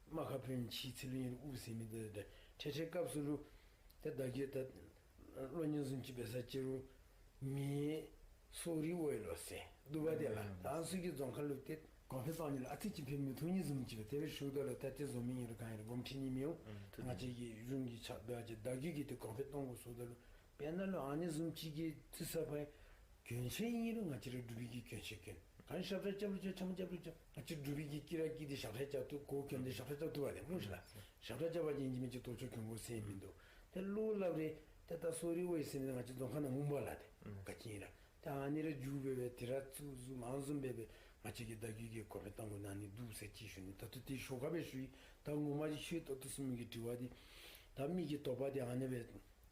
རྨ་ཁ་ཕུལ་ཕྱི་ཚེ་ལུ་ཨིན་རུང་དབུགས་ཟད་མི་འདི་ཏེ་འཕྲལ་འཕྲལ་སྐབས་སུ་ལུ་ཏེ་བརྡ་བརྒྱུད་ད་གློག་བརྙན་བཟུམ་ཅིག་འབད་ས་ཅིག་རུང་མི་སོ་རི་ཝེ་ལོ་ཟེར་འདུག་པ་དེ་ལགས། ཨུམ། ད་ཨ་ནི་ཚུ་གིས་རྫོང་ཁ་ལུ་ཏེ་གོང་འཕེལ་གཏང་ནི་ལུ་ཨ་ཙི་ཅིག་ཕན་མི་ཐོགས་ནི་བཟུམ་ཅིག་སྦེ་དེ་སྦེ་ཞུཝ་ད་ལུ་ད་ཏེ་བཟོ་མི་ཨིན་རུང་ག་ཨིན་རུང་དགོངསམ་ཁྲེལ་ནི་མི་འོང་། ཨུམ། ཐུགས་ང་བདེན། བཅས་ཀྱི་གཞུང་གི་ཕྱག་འབད་བ་ཅིན་བརྡ་བརྒྱུད་ཀྱིས་ཏེ་གོང་འཕེལ་གཏང་དགོ་ཟེརཝ་ད་ལུ་དཔེར་ན་ལུ་ཨ་ནི་བཟུམ་ཅིག་གི་རྩི་ས་ཕར་གྱོན་ཆས་ཨིན་རུང་ང་བཅས་ར་འབྲུག་པའི་གི་གྱོན་ཆས་གྱོན། ག་ནི་ཞབས་ཁྲ་རྐྱབ་རུང་རྐྱབ་ཆམ་རྐྱབ་རུང་རྐྱབ། ང་བཅས་འབྲུག་པའི་གི་དཀྱི་ར་དཀྱི་སྟེ་ཞབས་ཁྲ་རྐྱབ་བཏུབ། གོ་གྱོན་ཏེ་ཞབས་ཁྲ་རྐྱབ་བཏུབ་པ་ཏེ་སྨོ་ཤེས་ལགས། ཞབས་ཁྲ་རྐྱབ་པ་ཅིན་ཨིན་ཅི་མིན་ཅི་ལྟོ་ཚང་གྱོན་དགོ་ཟེར་མིན་འདུག། ཏེ་བློ་སླབ་རུང་ཏེ་ད་སོ་རི་ཝེ་ཟེར་མི་ང་བཅས་རྫོང་ཁ་ནང་ངོ་མ་ལགས་ཏེ་ག་ཅི་ཨིན་རུང་ཏེ་ཨ་ནི་ར་འགྱོ་སྦེ་སྦེ་ཏེ་ར་ཚུར་བཟུམ་མར་བཟུམ་སྦེ་སྦེ་ང་བཅས་ཀྱིས་བརྡ་བརྒྱུད་ཀྱིས་གོང་འཕེལ་གཏང་དགོ་ན་ནི་འདུག་ཟེར་ཅིག་ཞུ་ནི། ད་ལྟོ་ཏེ་ཞོར་ཁར་སྦེ་ཞུ་ཡི། ད་ངོ་མ་ཅིག་ཁྱོད་ད་ལྟོ་གསུང་མི་གི་དྲི་བ་འདི་ད་མི་གི་དོགས་པ་འདི་ཨ་ནི་སྦེ་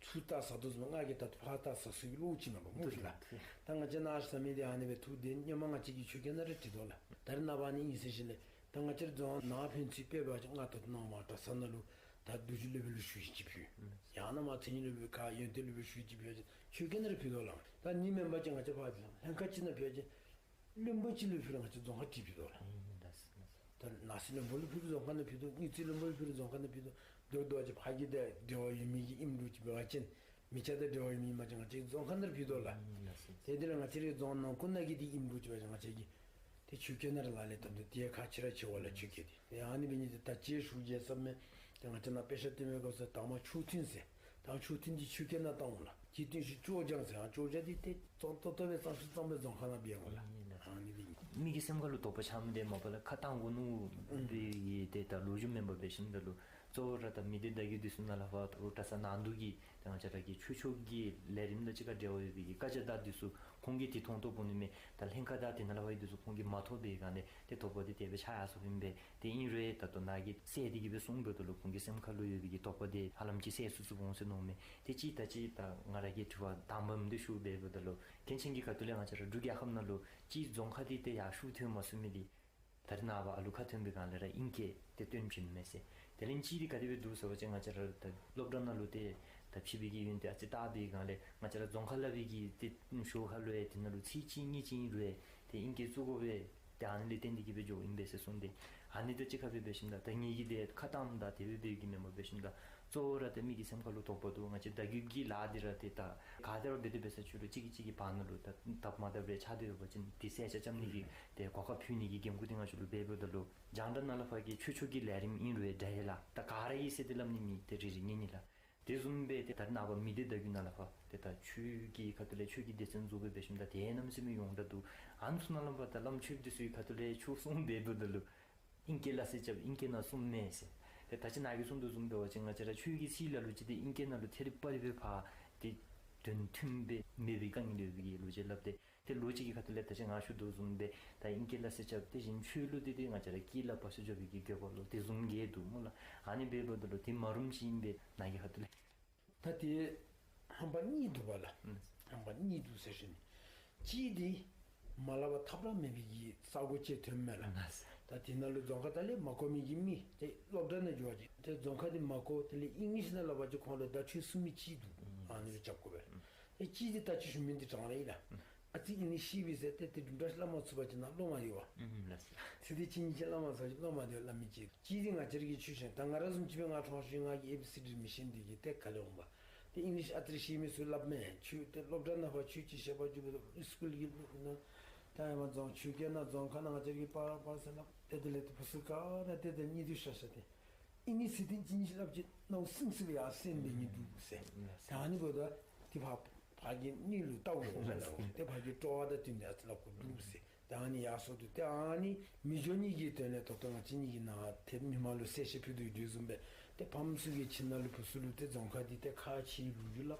ཚུར་བལྟ་ས་དོ་བཟུམ་ང་གིས་ད་ལྟོ་ཕར་བལྟ་ས་ཚུ་གི་བློ་ཅིག་མེན་པ་སྨོ་ཤེས་ལགས། ད་ང་བཅས་ནཱ་ཟ་མི་འདི་ཨ་ནི་སྦེ་ཐུགས་བདེན། སྔོན་མ་ང་བཅས་ཀྱིས་ཆོས་སྐད་ནང་ར་བྲིས་དོ་ལགས། ད་རེས་ནངས་པ་ཨ་ནི་ཨིན་ཟེར་ཞིནམ་ལས་ད་ང་བཅས་ར་རྫོང་ནང་ཕན་ཚུན་དཔེ་འབད་བ་ཅིན་ང་ད་ལྟོ་ནཱ་མར་གྲྭ་ཚང་ནང་ལུ་ད་རྡོ་རྗེ་སློབ་དཔོན་ལུ་ཞུ་ཡིག་ཅིག་ཕུལ། ཡང་ན་མར་མཚན་ཉིད་སློབ་དཔོན་ཁ་ཡོན་ཏན་སློབ་དཔོན་ཞུ་ཡིག་ཅིག་ཕུལ་བ་ཅིན་ཆོས་སྐད་ནང་ར་ཕུལ་དོ་ལགས། ད་ཨ་ནི་མེན་པ་ཅིན་ང་བཅས་ཕར་ལྷན་ཁག་ཅིག་ནང་ཕུལ་བ་ཅིན་བློན་པོ་ཅིག་ལུ་ཕུལ་རུང་ང་བཅས་རྫོང་ཁར་བྲིས་ཕུལ་དོ་ལགས། ཨུམ། ད་ནང་སྲིད་བློན་པོ་ལུ་ཕུལ་རུང་རྫོང་ཁ་ནང་ཕུལ་དོ། དངུལ་རྩིས་བློན་པོ་ལུ་ཕུལ་རུང་རྫོང་ཁ་ནང་ཕུལ་དོ། མདོར་བསྡུ་བ་ཅིན་ཕར་གྱི་ཏེ་འབྲེལ་བ་ཡོད་མི་གི་ཨིནམ་འདྲཝ་ཅིག་འབད་བ་ཅིན་མི་སྐྱ་དང་འབྲེལ་བ་ཡོད་མི་ཨིན་པ་ཅིན་ང་བཅས་རྫོང་ཁ་ནང་ར་ཕུལ་དོ་ལགས། ཨུམ། ལགས་སོ། ཏེ་དེ་ལས་ང་བཅས་རའི་རྫོང་ནང་འཁོད་ནང་གི་འདི་ཨིནམ་འདྲཝ་ཅིག་འབད་བ་ཅིན་ང་བཅས་ཀྱིས་ཏེ་ཆོས་སྐད་ནང་ར་ལག་ལེན་འཐབ་དོ། དེ་ཁག་ཆེ་ར་ཆེ་བས་ལགས་ཆོས་སྐད་འདི། ཏེ་ཨ་ནི་འབད་ནི་འདི་ད་ཅི་ཞུ་རྒྱལ་ཚབ་མས། ཏེ་ང་བཅས་ནཱ་དཔེ་ཆ་སྟོན་པའི་སྐབས་སུ་དང་པ་ཆོས་ཐུན་ཟེར། ད་ཆོས་ཐུན་འདི་ཆོས་སྐད་ནང་བཏང་འོང་ལགས། དེ་བསྟུན་ཞིང་སྐྱོར་སྦྱང་ཟེར། ཨ་སྐྱོར་སྦྱང་འདི་ཏེ་གཙང་ཏོག་ཏོ་སྦེ་གཙང་ཤོས་གཙང་སྦེ་རྫོང་ཁ་ནང་འབད་འོང་ལགས། ཨ་ནི་འབད་ནི་མི་གི་སེམས་ཁ་ལུ་དོགས་པ་ཆགས་མི་དེ་མ་པ་ལགས་ཁ་བཏང་དགོ་མནོ་བའི་གི་ཏེ་ད་ལོ་རྒྱུས་མེན་པར་འབད་ཞིནམ་ད་ལུ་གཙོ་བོ་ར་ད་མི་སྡེ་བརྡ་བརྒྱུད་འདི་ཚུ་ནང་ལས་ཕར་ད་རུང་གྲྭ་ཚང་ནང་འདུས་ཀྱི་ད་ང་བཅས་ར་གི་ཆོས་ཕྱོགས་ཀྱི་ལས་རིམ་དང་གཅིག་ཁར་འབྲེལ་བ་ཡོད་པའི་གི་བཀའ་རྒྱ་དང་འདི་ཚུ་ཁོང་གིས་འདི་མཐོང་དོ་འོང་ནི་མས། ད་ལྷན་ཁག་དང་དེ་ནང་ལས་ཕར་འདི་ཚུ་ཁོང་གིས་མ་ཐོབ་པའི་སྒང་ལས་ཏེ་དོགས་པ་འདི་དེ་སྦེ་ཆགས་ཡར་སོཔ་ཨིན་པས། ཏེ་ཨིན་རུང་ད་ལྟོ་ནཱ་གིས་གསལ་ཏེ་གི་སྦེ་གསུངས་འབདཝ་ད་ལུ་ཁོང་གི་སེམས་ཁ་ལུ་ཡོད་པའི་གི་དོགས་པ་འདི་ཧ་ལམ་ཅིག་སེལ་ཚུགས་ཚུགསཔ་འོང་ཟེར་མནོཝ་མས། ཏེ་གཅིག་ད་ཅི་ད་ང་ར་གིས་དྲི་བ་དང་པམ་འདི་ཞུ་འབདཝ་ད་ལུ་མཁན་ཆེན་གྱི་ཁ་ཐུག་ལས་ང་བཅས་ར་འབྲུག་རྒྱལ་ཁབ་ནང་ལུ་ཅིག་རྫོང་ཁ་འདི་ཏེ་ཡར་ཤུགས་ཐོན་མ་ཚུགས་མི་འདི་ད་རེས་ནངས་པ་ཨ་ལུ་ཁ་ཐོན་པའི་སྒང་ལས་ར་ཨིང་སྐད་ཏེ་སྟོན་བྱིན་མས་ཟེར། དེ་ལས་གཅིག་འདི་ག་དེ་སྦེ་འདུག་ཟེར་བ་ཅིན་ང་བཅས་ར་ད་སློབ་གྲྭ་ནང་ལུ་ཏེ་ད་ཕྱི་པའི་གི་ཡོན་ཏན་ཨ་ཙི་བལྟ་བའི་སྒང་ལས་ང་བཅས་ར་རྫོང་ཁ་ལས་ཕར་གྱི་ཏེ་ཤོག་ཁ་ལུ་ཡང་དེ་ནང་ལུ་ཚིག་གཅིག་གཉིས་ཅིག་ཨིན་རུང་ཡང་ཏེ་ཨིང་སྐད་བཙུགས་དགོ་པས། ཏེ་ཨ་ནི་ལས་བརྟེན་ཏེ་གི་སྦེ་འགྱོཝ་ཨིན་པས་ཟེར་གསུངས་ཏེ། ཨ་ནི་དང་གཅིག་ཁར་སྦེ་འབད་ཞིནམ་ད་ད་ངེ་གི་ཏེ་ཁ་བཏངམ་ད་དེ་སྦེ་འབད་གི་མེན་པར་འབད་ཞིནམ་ད་གཙོ་བོ་ར་ཏེ་མི་གི་སེམས་ཁ་ལུ་དོགས་པ་འདུག། ང་བཅས་བརྡ་བརྒྱུད་ཀྱི་ལཱ་འདི་ར་ཏེ་ད་ག་ཏེ་ར་འབད་དེ་འབད་ས་ཅིག་རུང་གཅིག་གིས་གཅིག་གི་བར་ན་ལུ་ད་དག་མ་དག་རེ་ཆགས་ཏེ་ཡོད་པ་ཅིན་དེ་གསལ་ཆ་རྐྱབ་ནི་གི་ཏེ་གོ་སྐབས་ཕུལ་ནི་གི་འགན་ཁུར་འདི་ང་བཅས་ལུ་འབད་འབདཝ་ད་ལུ་རྒྱང་བསྒྲགས་ནང་ལས་ཕར་གྱི་ཆོས་ཕྱོགས་ཀྱི་ལས་རིམ་ཨིན་རུང་ཡང་འདྲ་ཡི་ལགས། ད་ག་ར་གིས་ཟེར་ཏེ་སླབ་ནི་མེད། ཏེ་རེ་རེ་ངེས་ནི་ལགས། དེ་བཟུམ་སྦེ་ཏེ་ད་རེས་ནངས་པ་མི་སྡེ་བརྡ་བརྒྱུད་ནང་ལས་ཕར་ཏེ་ད་ཆོས་ཀྱི་ཁ་ཐུག་ལས་ཆོས་ཀྱི་སྡེ་ཚན་འཛུགས་སྦེ་འབད་ཞིནམ་ད་དེ་གནམ་མེད་ས་མེད་ཡོངས་གྲགས་འདུག། ཨ་ནི་ཚུ་ནང་ལས་ཕར་ད་བླམ་ཆོསཔ་འདི་ཚུ་གི་ཁ་ཐུག་ལས་ཆོས་གསུངས་འབདཝ་ད་ལུ་ཨིང་སྐད་སླ་བསྲེ་རྐྱབ་ཨིང་སྐད་ནང་གསུངམ་མས་ཟེར། ཏེ་ད་ཅི་ནཱ་གིས་གསུངས་དོ་བཟུམ་འབད་བ་ཅིན་ང་བཅས་ར་ཆོས་ཀྱི་ཚིག་ལ་ལུ་ཅིག་ཏེ་ཨིང་སྐད་ནང་ལུ་ཐད་རི་བ་རི་སྦེ་ཕར་ཏེ་ དོན་མཐུན་སྦེ་མེད་པའི་དཀའ་ངལ་ཡོད་པའི་གི་ལོ་རྒྱུས་སླབ་སྟེ། ཏེ་ལོ་གཅིག་གི་ཁ་ཐུག་ལས་ད་ཅི་ང་ཞུ་དོ་བཟུམ་སྦེ་ད་ཨིང་སྐད་སླབ་ས་རྐྱབ་སྟེ་གཞན་ཆོས་ལུགས་འདི་ཏེ་ང་བཅས་ར་སྐད་སླབ་པ་སོགས་འགྱོ་བའི་གི་དགོས་པ་ལུ་དེ་བཟུམ་གྱི་འདུག་སྨོ་ལགས། ཨ་ནི་འབདཝ་ད་ལུ་དེ་མ་རུངམ་ཅིག་ཨིན་པས་ནཱ་གི་ཁ་ཐུག་ལས། ད་དེ་རྣམ་པ་གཉིས་འདུག་པ་ལགས། ཨུམ། རྣམ་པ་གཉིས་འདུག་ཟེར་ཞུ་ནི། གཅིག་འདི་མ་སླབ་པར་ཐབས་ར་མེད་པའི་གི་ས་གོ་ཅིག་ཐོནམ་མས་ལགས། ལགས། ད་དེ་ནང་ལུ་རྫོང་ཁ་ད་ལས་མ་གོ་མི་གི་མི་ཏེ་སློབ་གྲྭ་ནང་འགྱོ་བ་ཅིན་ཏེ་རྫོང་ཁ་འདི་མ་གོ། དེ་ལས་ཨིང་ལིཤ་ནང་སླབ་པ་ཅིན་ཁོང་ལུ་བརྡ་འཕྲོད་ཚུགས་མི་ཅིག་འདུག། ཨ་ནི་ལུ་རྐྱབ་དགོ་པས། ཨུམ། ཏེ་གཅིག་འདི་ད་ཅི་ཞུ་མི་འདི་དྲང་ར་ཨིན་ལགས། ཨུམ། ཨ་ཙི་ཨིང་ལིཤ་ཤེས་པས་ཟེར་ཏེ་དེ་དུམ་གྲ་ཅིག་སླབ་མ་ཚུགས་པ་ཅིན་ནཱ་བློ་མ་བདེ་བ། ཨུམ། ལགས། ཚིག་འདི་གཅིག་གཉིས་ཅིག་སླབ་མ་ཚུགས་པ་ཅིན་བློ་མ་བདེ་བ་སླབ་མི་ཅིག། གཅིག་འདི་ང་བཅས་ར་གི་ཆོས་ཤེས་ད་ང་ར་བཟུམ་ཅིག་སྦེ་ང་ཁྲོང་ཤོས་ང་གིས་ཨེ་བི་སི་ཌི་མི་ཤེས་འདི་གིས་ཏེ་ག་ལས་འོང་པ། ཏེ་ཨིང་ལིཤ་ཨ་ཙི་རེ་ཤེས་མི་ཚུ་སླབ་མས། ཆོས་ཏེ་སློབ་གྲྭ་ནང་ཕར་ཆོས་ཅིག་བཤད་པར་འགྱོཝ་ད་སི་ཀུལ་གྱི་སློབ་ནང་ད་ཡང་མ་རྫོང་ཆོས་རྒྱལ་ནང་རྫོང་ཁ་ནང་ང་བཅས་ར་གིས་པར་པར་ཟེར་སླབ། ཏེ་དེ་ལས་ཏེ་བུ་ཚུ་ག་ར་ཏེ་དེ་གཉིད་དུ་ཤར་ཤར་ཏེ། ཨིན་ནི་ཟེར་ཏེ་ཅིག་ཅིག་སླབ་ཅིན་ནང་སིང་སིང་སྦེ་ཡར་སེང་སྦེ་ཉལ་འདུག་ཟེར། ད་ཨ་ནི་འབདཝ་ད་ཏེ་ཕར་ཕར་གྱི་གཉིད་ལུ་བལྟ་དགོ་ལགས། ཏེ་ཕར་གྱི་སྤྲོ་བ་དང་བསྟུན་ཏེ་ཨ་ཙི་སླབ་དགོ་འདུག་ཟེར། ད་ཨ་ནི་ཡར་སོང་སྟེ་ཏེ་ཨ་ནི་མི་འགྱོ་ནི་གི་དོན་ལས་ད་ལྟོ་ང་བཅས་གཉིས་ཀྱིས་ནཱ་ཏེ་མི་མང་ལུ་གསལ་བཤད་ཕུལ་དོ་ཡོད་དོ་བཟུམ་སྦེ་ཏེ་ཕམ་ཚུ་གི་ཁྱིམ་ནང་ལུ་བུ་ཚུ་ལུ་ཏེ་རྫོང་ཁ་འདི་ཏེ་ཁག་ཆེ་ལུ་འགྱུར་སླབ།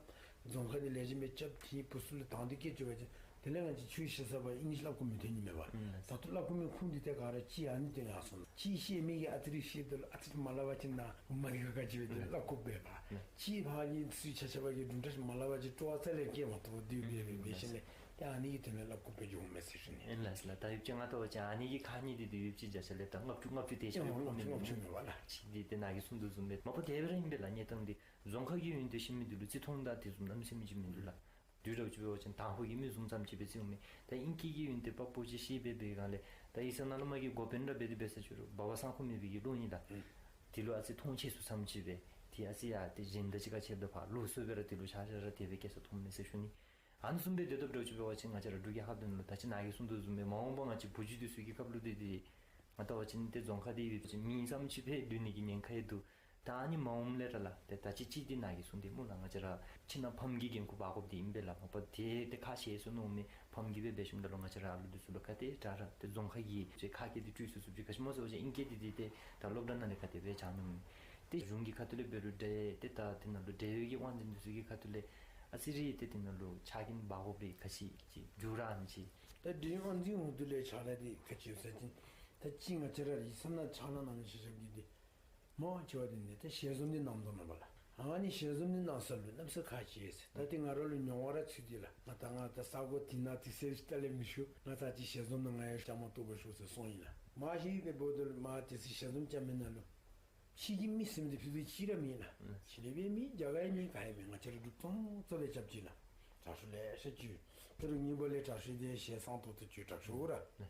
རྫོང་ཁ་འདི་ལེགས་ཤོམ་སྦེ་རྐྱབ་སྟེ་བུ་ཚུ་ལུ་དང་འདོད་སྐྱེ་བཅུག་པ་ཅིན་དེ་ལས་ང་བཅས་ཆོས་ཤེས་ས་པ་ཨིང་ལིཤ་སླབ་དགོཔ་མི་ཐོན་ནི་མས་པ། ཨུམ། ད་ལྟོ་སླབ་དགོ་མི་ཁུངས་འདི་ཏེ་ག་ར་གཅིག་ཨ་ནི་དོན་ཡར་སོང་། གཅིག་ཤེས་མི་གིས་ཨ་ཙི་རེ་ཤེས་དོ་ལགས། ཨ་ཙི་རེ་མ་སླབ་པ་ཅིན་ནཱ་མ་ཡི་ག་ག་ཅི་སྦེ་ཏེ་སླབ་དགོ་པས་པ། ཨུམ། གཅིག་ཕར་གྱི་ཚུ་ཆ་ཆ་པ་གིས་དུམ་གྲ་ཅིག་མ་སླབ་པ་ཅིན་སྤྲོ་བ་རྩ་ལས་སྐྱེ་མ་ཐུབ་པར་སྡོད་པའི་འབད་ཞིནམ་ལས་ཏེ་ཨ་ནི་གི་དོན་ལས་སླབ་དགོཔ་སྦེ་འགྱོཝ་མས་ཟེར་ཞུ་ནི། ཨིན་ལགས་ལགས། ད་ཡོདཔ་ཅིག་ང་བལྟ་བ་ཅིན་ཨ་ནི་གི་ཁག་གཉིས་འདི་ཏེ་ཡོདཔ་ཅིག་བྱ་ས་ལས་ད་ལྔ་བཅུ་ལྔ་བཅུ་དེ་ཅིག་ཨེ་ལྔ་བཅུ་ལྔ་བཅུ་མེད་པ་ལགས། གཅིག་འདི་ཏེ་ནཱ་གིས་གསུངས་དོ་བཟུམ་སྦེ་མ་པ་དེ་སྦེ་ར་ཨིན་པས་ལགས། གནས་སྟངས་འདི་རྫོང་ཁ་གི་ཡོན་ཏན་ཤེས་མི་འདི་ལུ་བརྩི་མཐོང་དང་དེ་བཟུམ་གནམ་མེད་ས་མེད་ཅིག་མིན་འདུག་ལགས། དུས་རབས་ཅིག་འབད་བ་ཅིན་དང་ཕུ་གི་མི་བཟུམ་ཙམ་ཅིག་སྦེ་བརྩིཝ་མས། ད་ཨིང་སྐད་ཀྱི་ཡོན་ཏན་དཔག་པོ་ཅིག་ཤེས་པའི་སྦེ་སྒང་ལས་ད་ཨི་ས་ནང་ལུ་མ་གི་འགོ་དཔོན་ར་འབད་དེ་འབད་ས་ཅིག་རུང་སྦ་བ་སང་ཁོ་མེད་པའི་གི་བློ་ཨིན་ལགས། ཨུམ། དེ་ལུ་ཨ་ཙི་མཐོང་ཆེ་སུ་ཙམ་ཅིག་སྦེ་ཏེ་ཨ་ཙི་ཡ་ཏེ་གཞན་དང་གཅིག་ཁར་ཕྱདཔ་ད་ཕར་ལོགས་སུ་སྦེ་ར་དེ་ལུ་ཆ་ཆ་ར་དེ་སྦེ་སྐྱེ་ས་མཐོངམ་མས་ཟེར་ཞུ་ནི། ཨ་ནི་བཟུམ་སྦེ་དེ་ལྟོ་འབདཝ་ཅིག་འབད་བ་ཅིན་ང་བཅས་ར་འབྲུག་རྒྱལ་ཁབ་འདི་ནང་ལུ་ད་ཅི་ནཱ་གིས་གསུངས་དོ་བཟུམ་སྦེ་མ་འོངས་པ་ང་བཅས་བུ་རྒྱུད་འདི་ཚུ་གི་སྐབས་ལུ་འདི་འདི་ང་བལྟ་བ་ཅིན་ཏེ་རྫོང་ཁ་འདི་ཡོད་པ་ཅིན་མི་ཙམ་ཅིག་སྦེ་སྡོད་ནི་གི་ཉེན་ཁ་ཡང་འདུག། ད་ཨ་ནི་མ་འོངམ་ལས་ར་ལགས་ཏེ་ད་ཅི་གཅིག་འདི་ནཱ་གིས་གསུངས་ཏེ་སྨོ་ལགས། ང་བཅས་ར་ཕྱི་ནང་ཕམ་གྱི་འགན་ཁུར་འབག་དགོཔ་འདི་ཨིན་པས་ལགས། མ་པ་དེ་ཏེ་ཁག་ཆེ་སུ་མནོཝ་མས། ཕམ་གྱིས་སྦེ་འབད་ཞིནམ་ད་ལུ་ང་བཅས་ར་ཨ་ལུ་འདི་ཚུ་ལུ་ག་དེ་དྲག་ར་ཏེ་རྫོང་ཁ་གི་ཅིག་ཁ་སྐད་འདི་སྤྲོད་ཚུགས་ཚུགསཔ་ཅིག། ག་ཅི་སྨོ་ཟེར་བ་ཅིན་ཨིང་སྐད་འདི་འདི་ཏེ་ད་སློབ་གྲྭ་ནང་ལས་ག་དེ་སྦེ་སྦྱང་ནི་སྨོ། ཏེ་གཞུང་གི་ཁ་ཐུག་ལས་འབད་རུང་འདྲ་ཏེ་ད་དེ་ནང་ལུ་འབྲེལ་ཡོད་ཀྱི་དབང་འཛིན་འདི་ཚུ་གི་ཁ་ཐུག་ལས་ཨ་ཙི་རེ་ཏེ་དེ་ནང་ལུ་ཕྱག་འགན་འབག་དགོཔ་རེ་ག་ཅི་ཅིག་འགྱོ་ར་ཨ་ནི་ཅིག། ད་འབྲེལ་ཡོད་དབང་འཛིན་འོག་ཏུ་ལས་ཕྱག་ལཱ་འདི་ག་ཅི་ཡོད་ཟེར་བ་ཅིན་ད་ཅི་ང་བཅས་ར་ཡིག་ཚང་ནང་ཕྱག་ལཱ་གནང་མི་ཆ་ཁྱབ་ཀྱིས་འདི་མང་ཆེ་བ་འདི་ནི་ཏེ་ཞལ་འཛོམས་འདི་གནང་དོ་མས་པ་ལགས། ཨ་ནི་ཞལ་འཛོམས་འདི་གནང་ས་ལུ་གནམ་ས་ཁག་ཆེ་ཟེར། ད་ཏེ་ང་ར་ལུ་མྱོང་བ་ར་ཚུད་དེ་ལགས། ང་ད་ང་ད་ས་གོ་འདི་ནང་དུས་ཚོད་རྟག་ལས་མི་ཤོར། ང་ད་ཅི་ཞལ་འཛོམས་ནང་ང་ཡང་བཅའ་མར་གཏོགས་པར་ཤོག་ཟེར་སོང་ཡི་ལགས། མ་གཞི་འབདཝ་ད་ལུ་མ་དུས་ཚོད་ཞལ་འཛོམས་རྐྱབ་མི་ནང་ལུ་ཕྱི་གི་མི་ཟེར་མི་འདི་ཕུད་རྡོག་གཅིག་ར་མེད་ལགས། ཕྱི་གླིང་པའི་མེད། རྒྱ་གར་མེད། ག་ཡང་མེད། ང་བཅས་ར་འབྲུག་ཚང་རྩ་ལས་རྐྱབ་ཅི་ལགས། དྲག་ཤོས་ལེ་ཤ་ཅིག་ཡོད། ད་རུང་ངེའི་སྦོ་ལས་དྲག་ཤོས་འདི་ཞལ་གསང་ཏོག་ཏོ་ཅིག་དྲག་ཤོས་འོ་ར།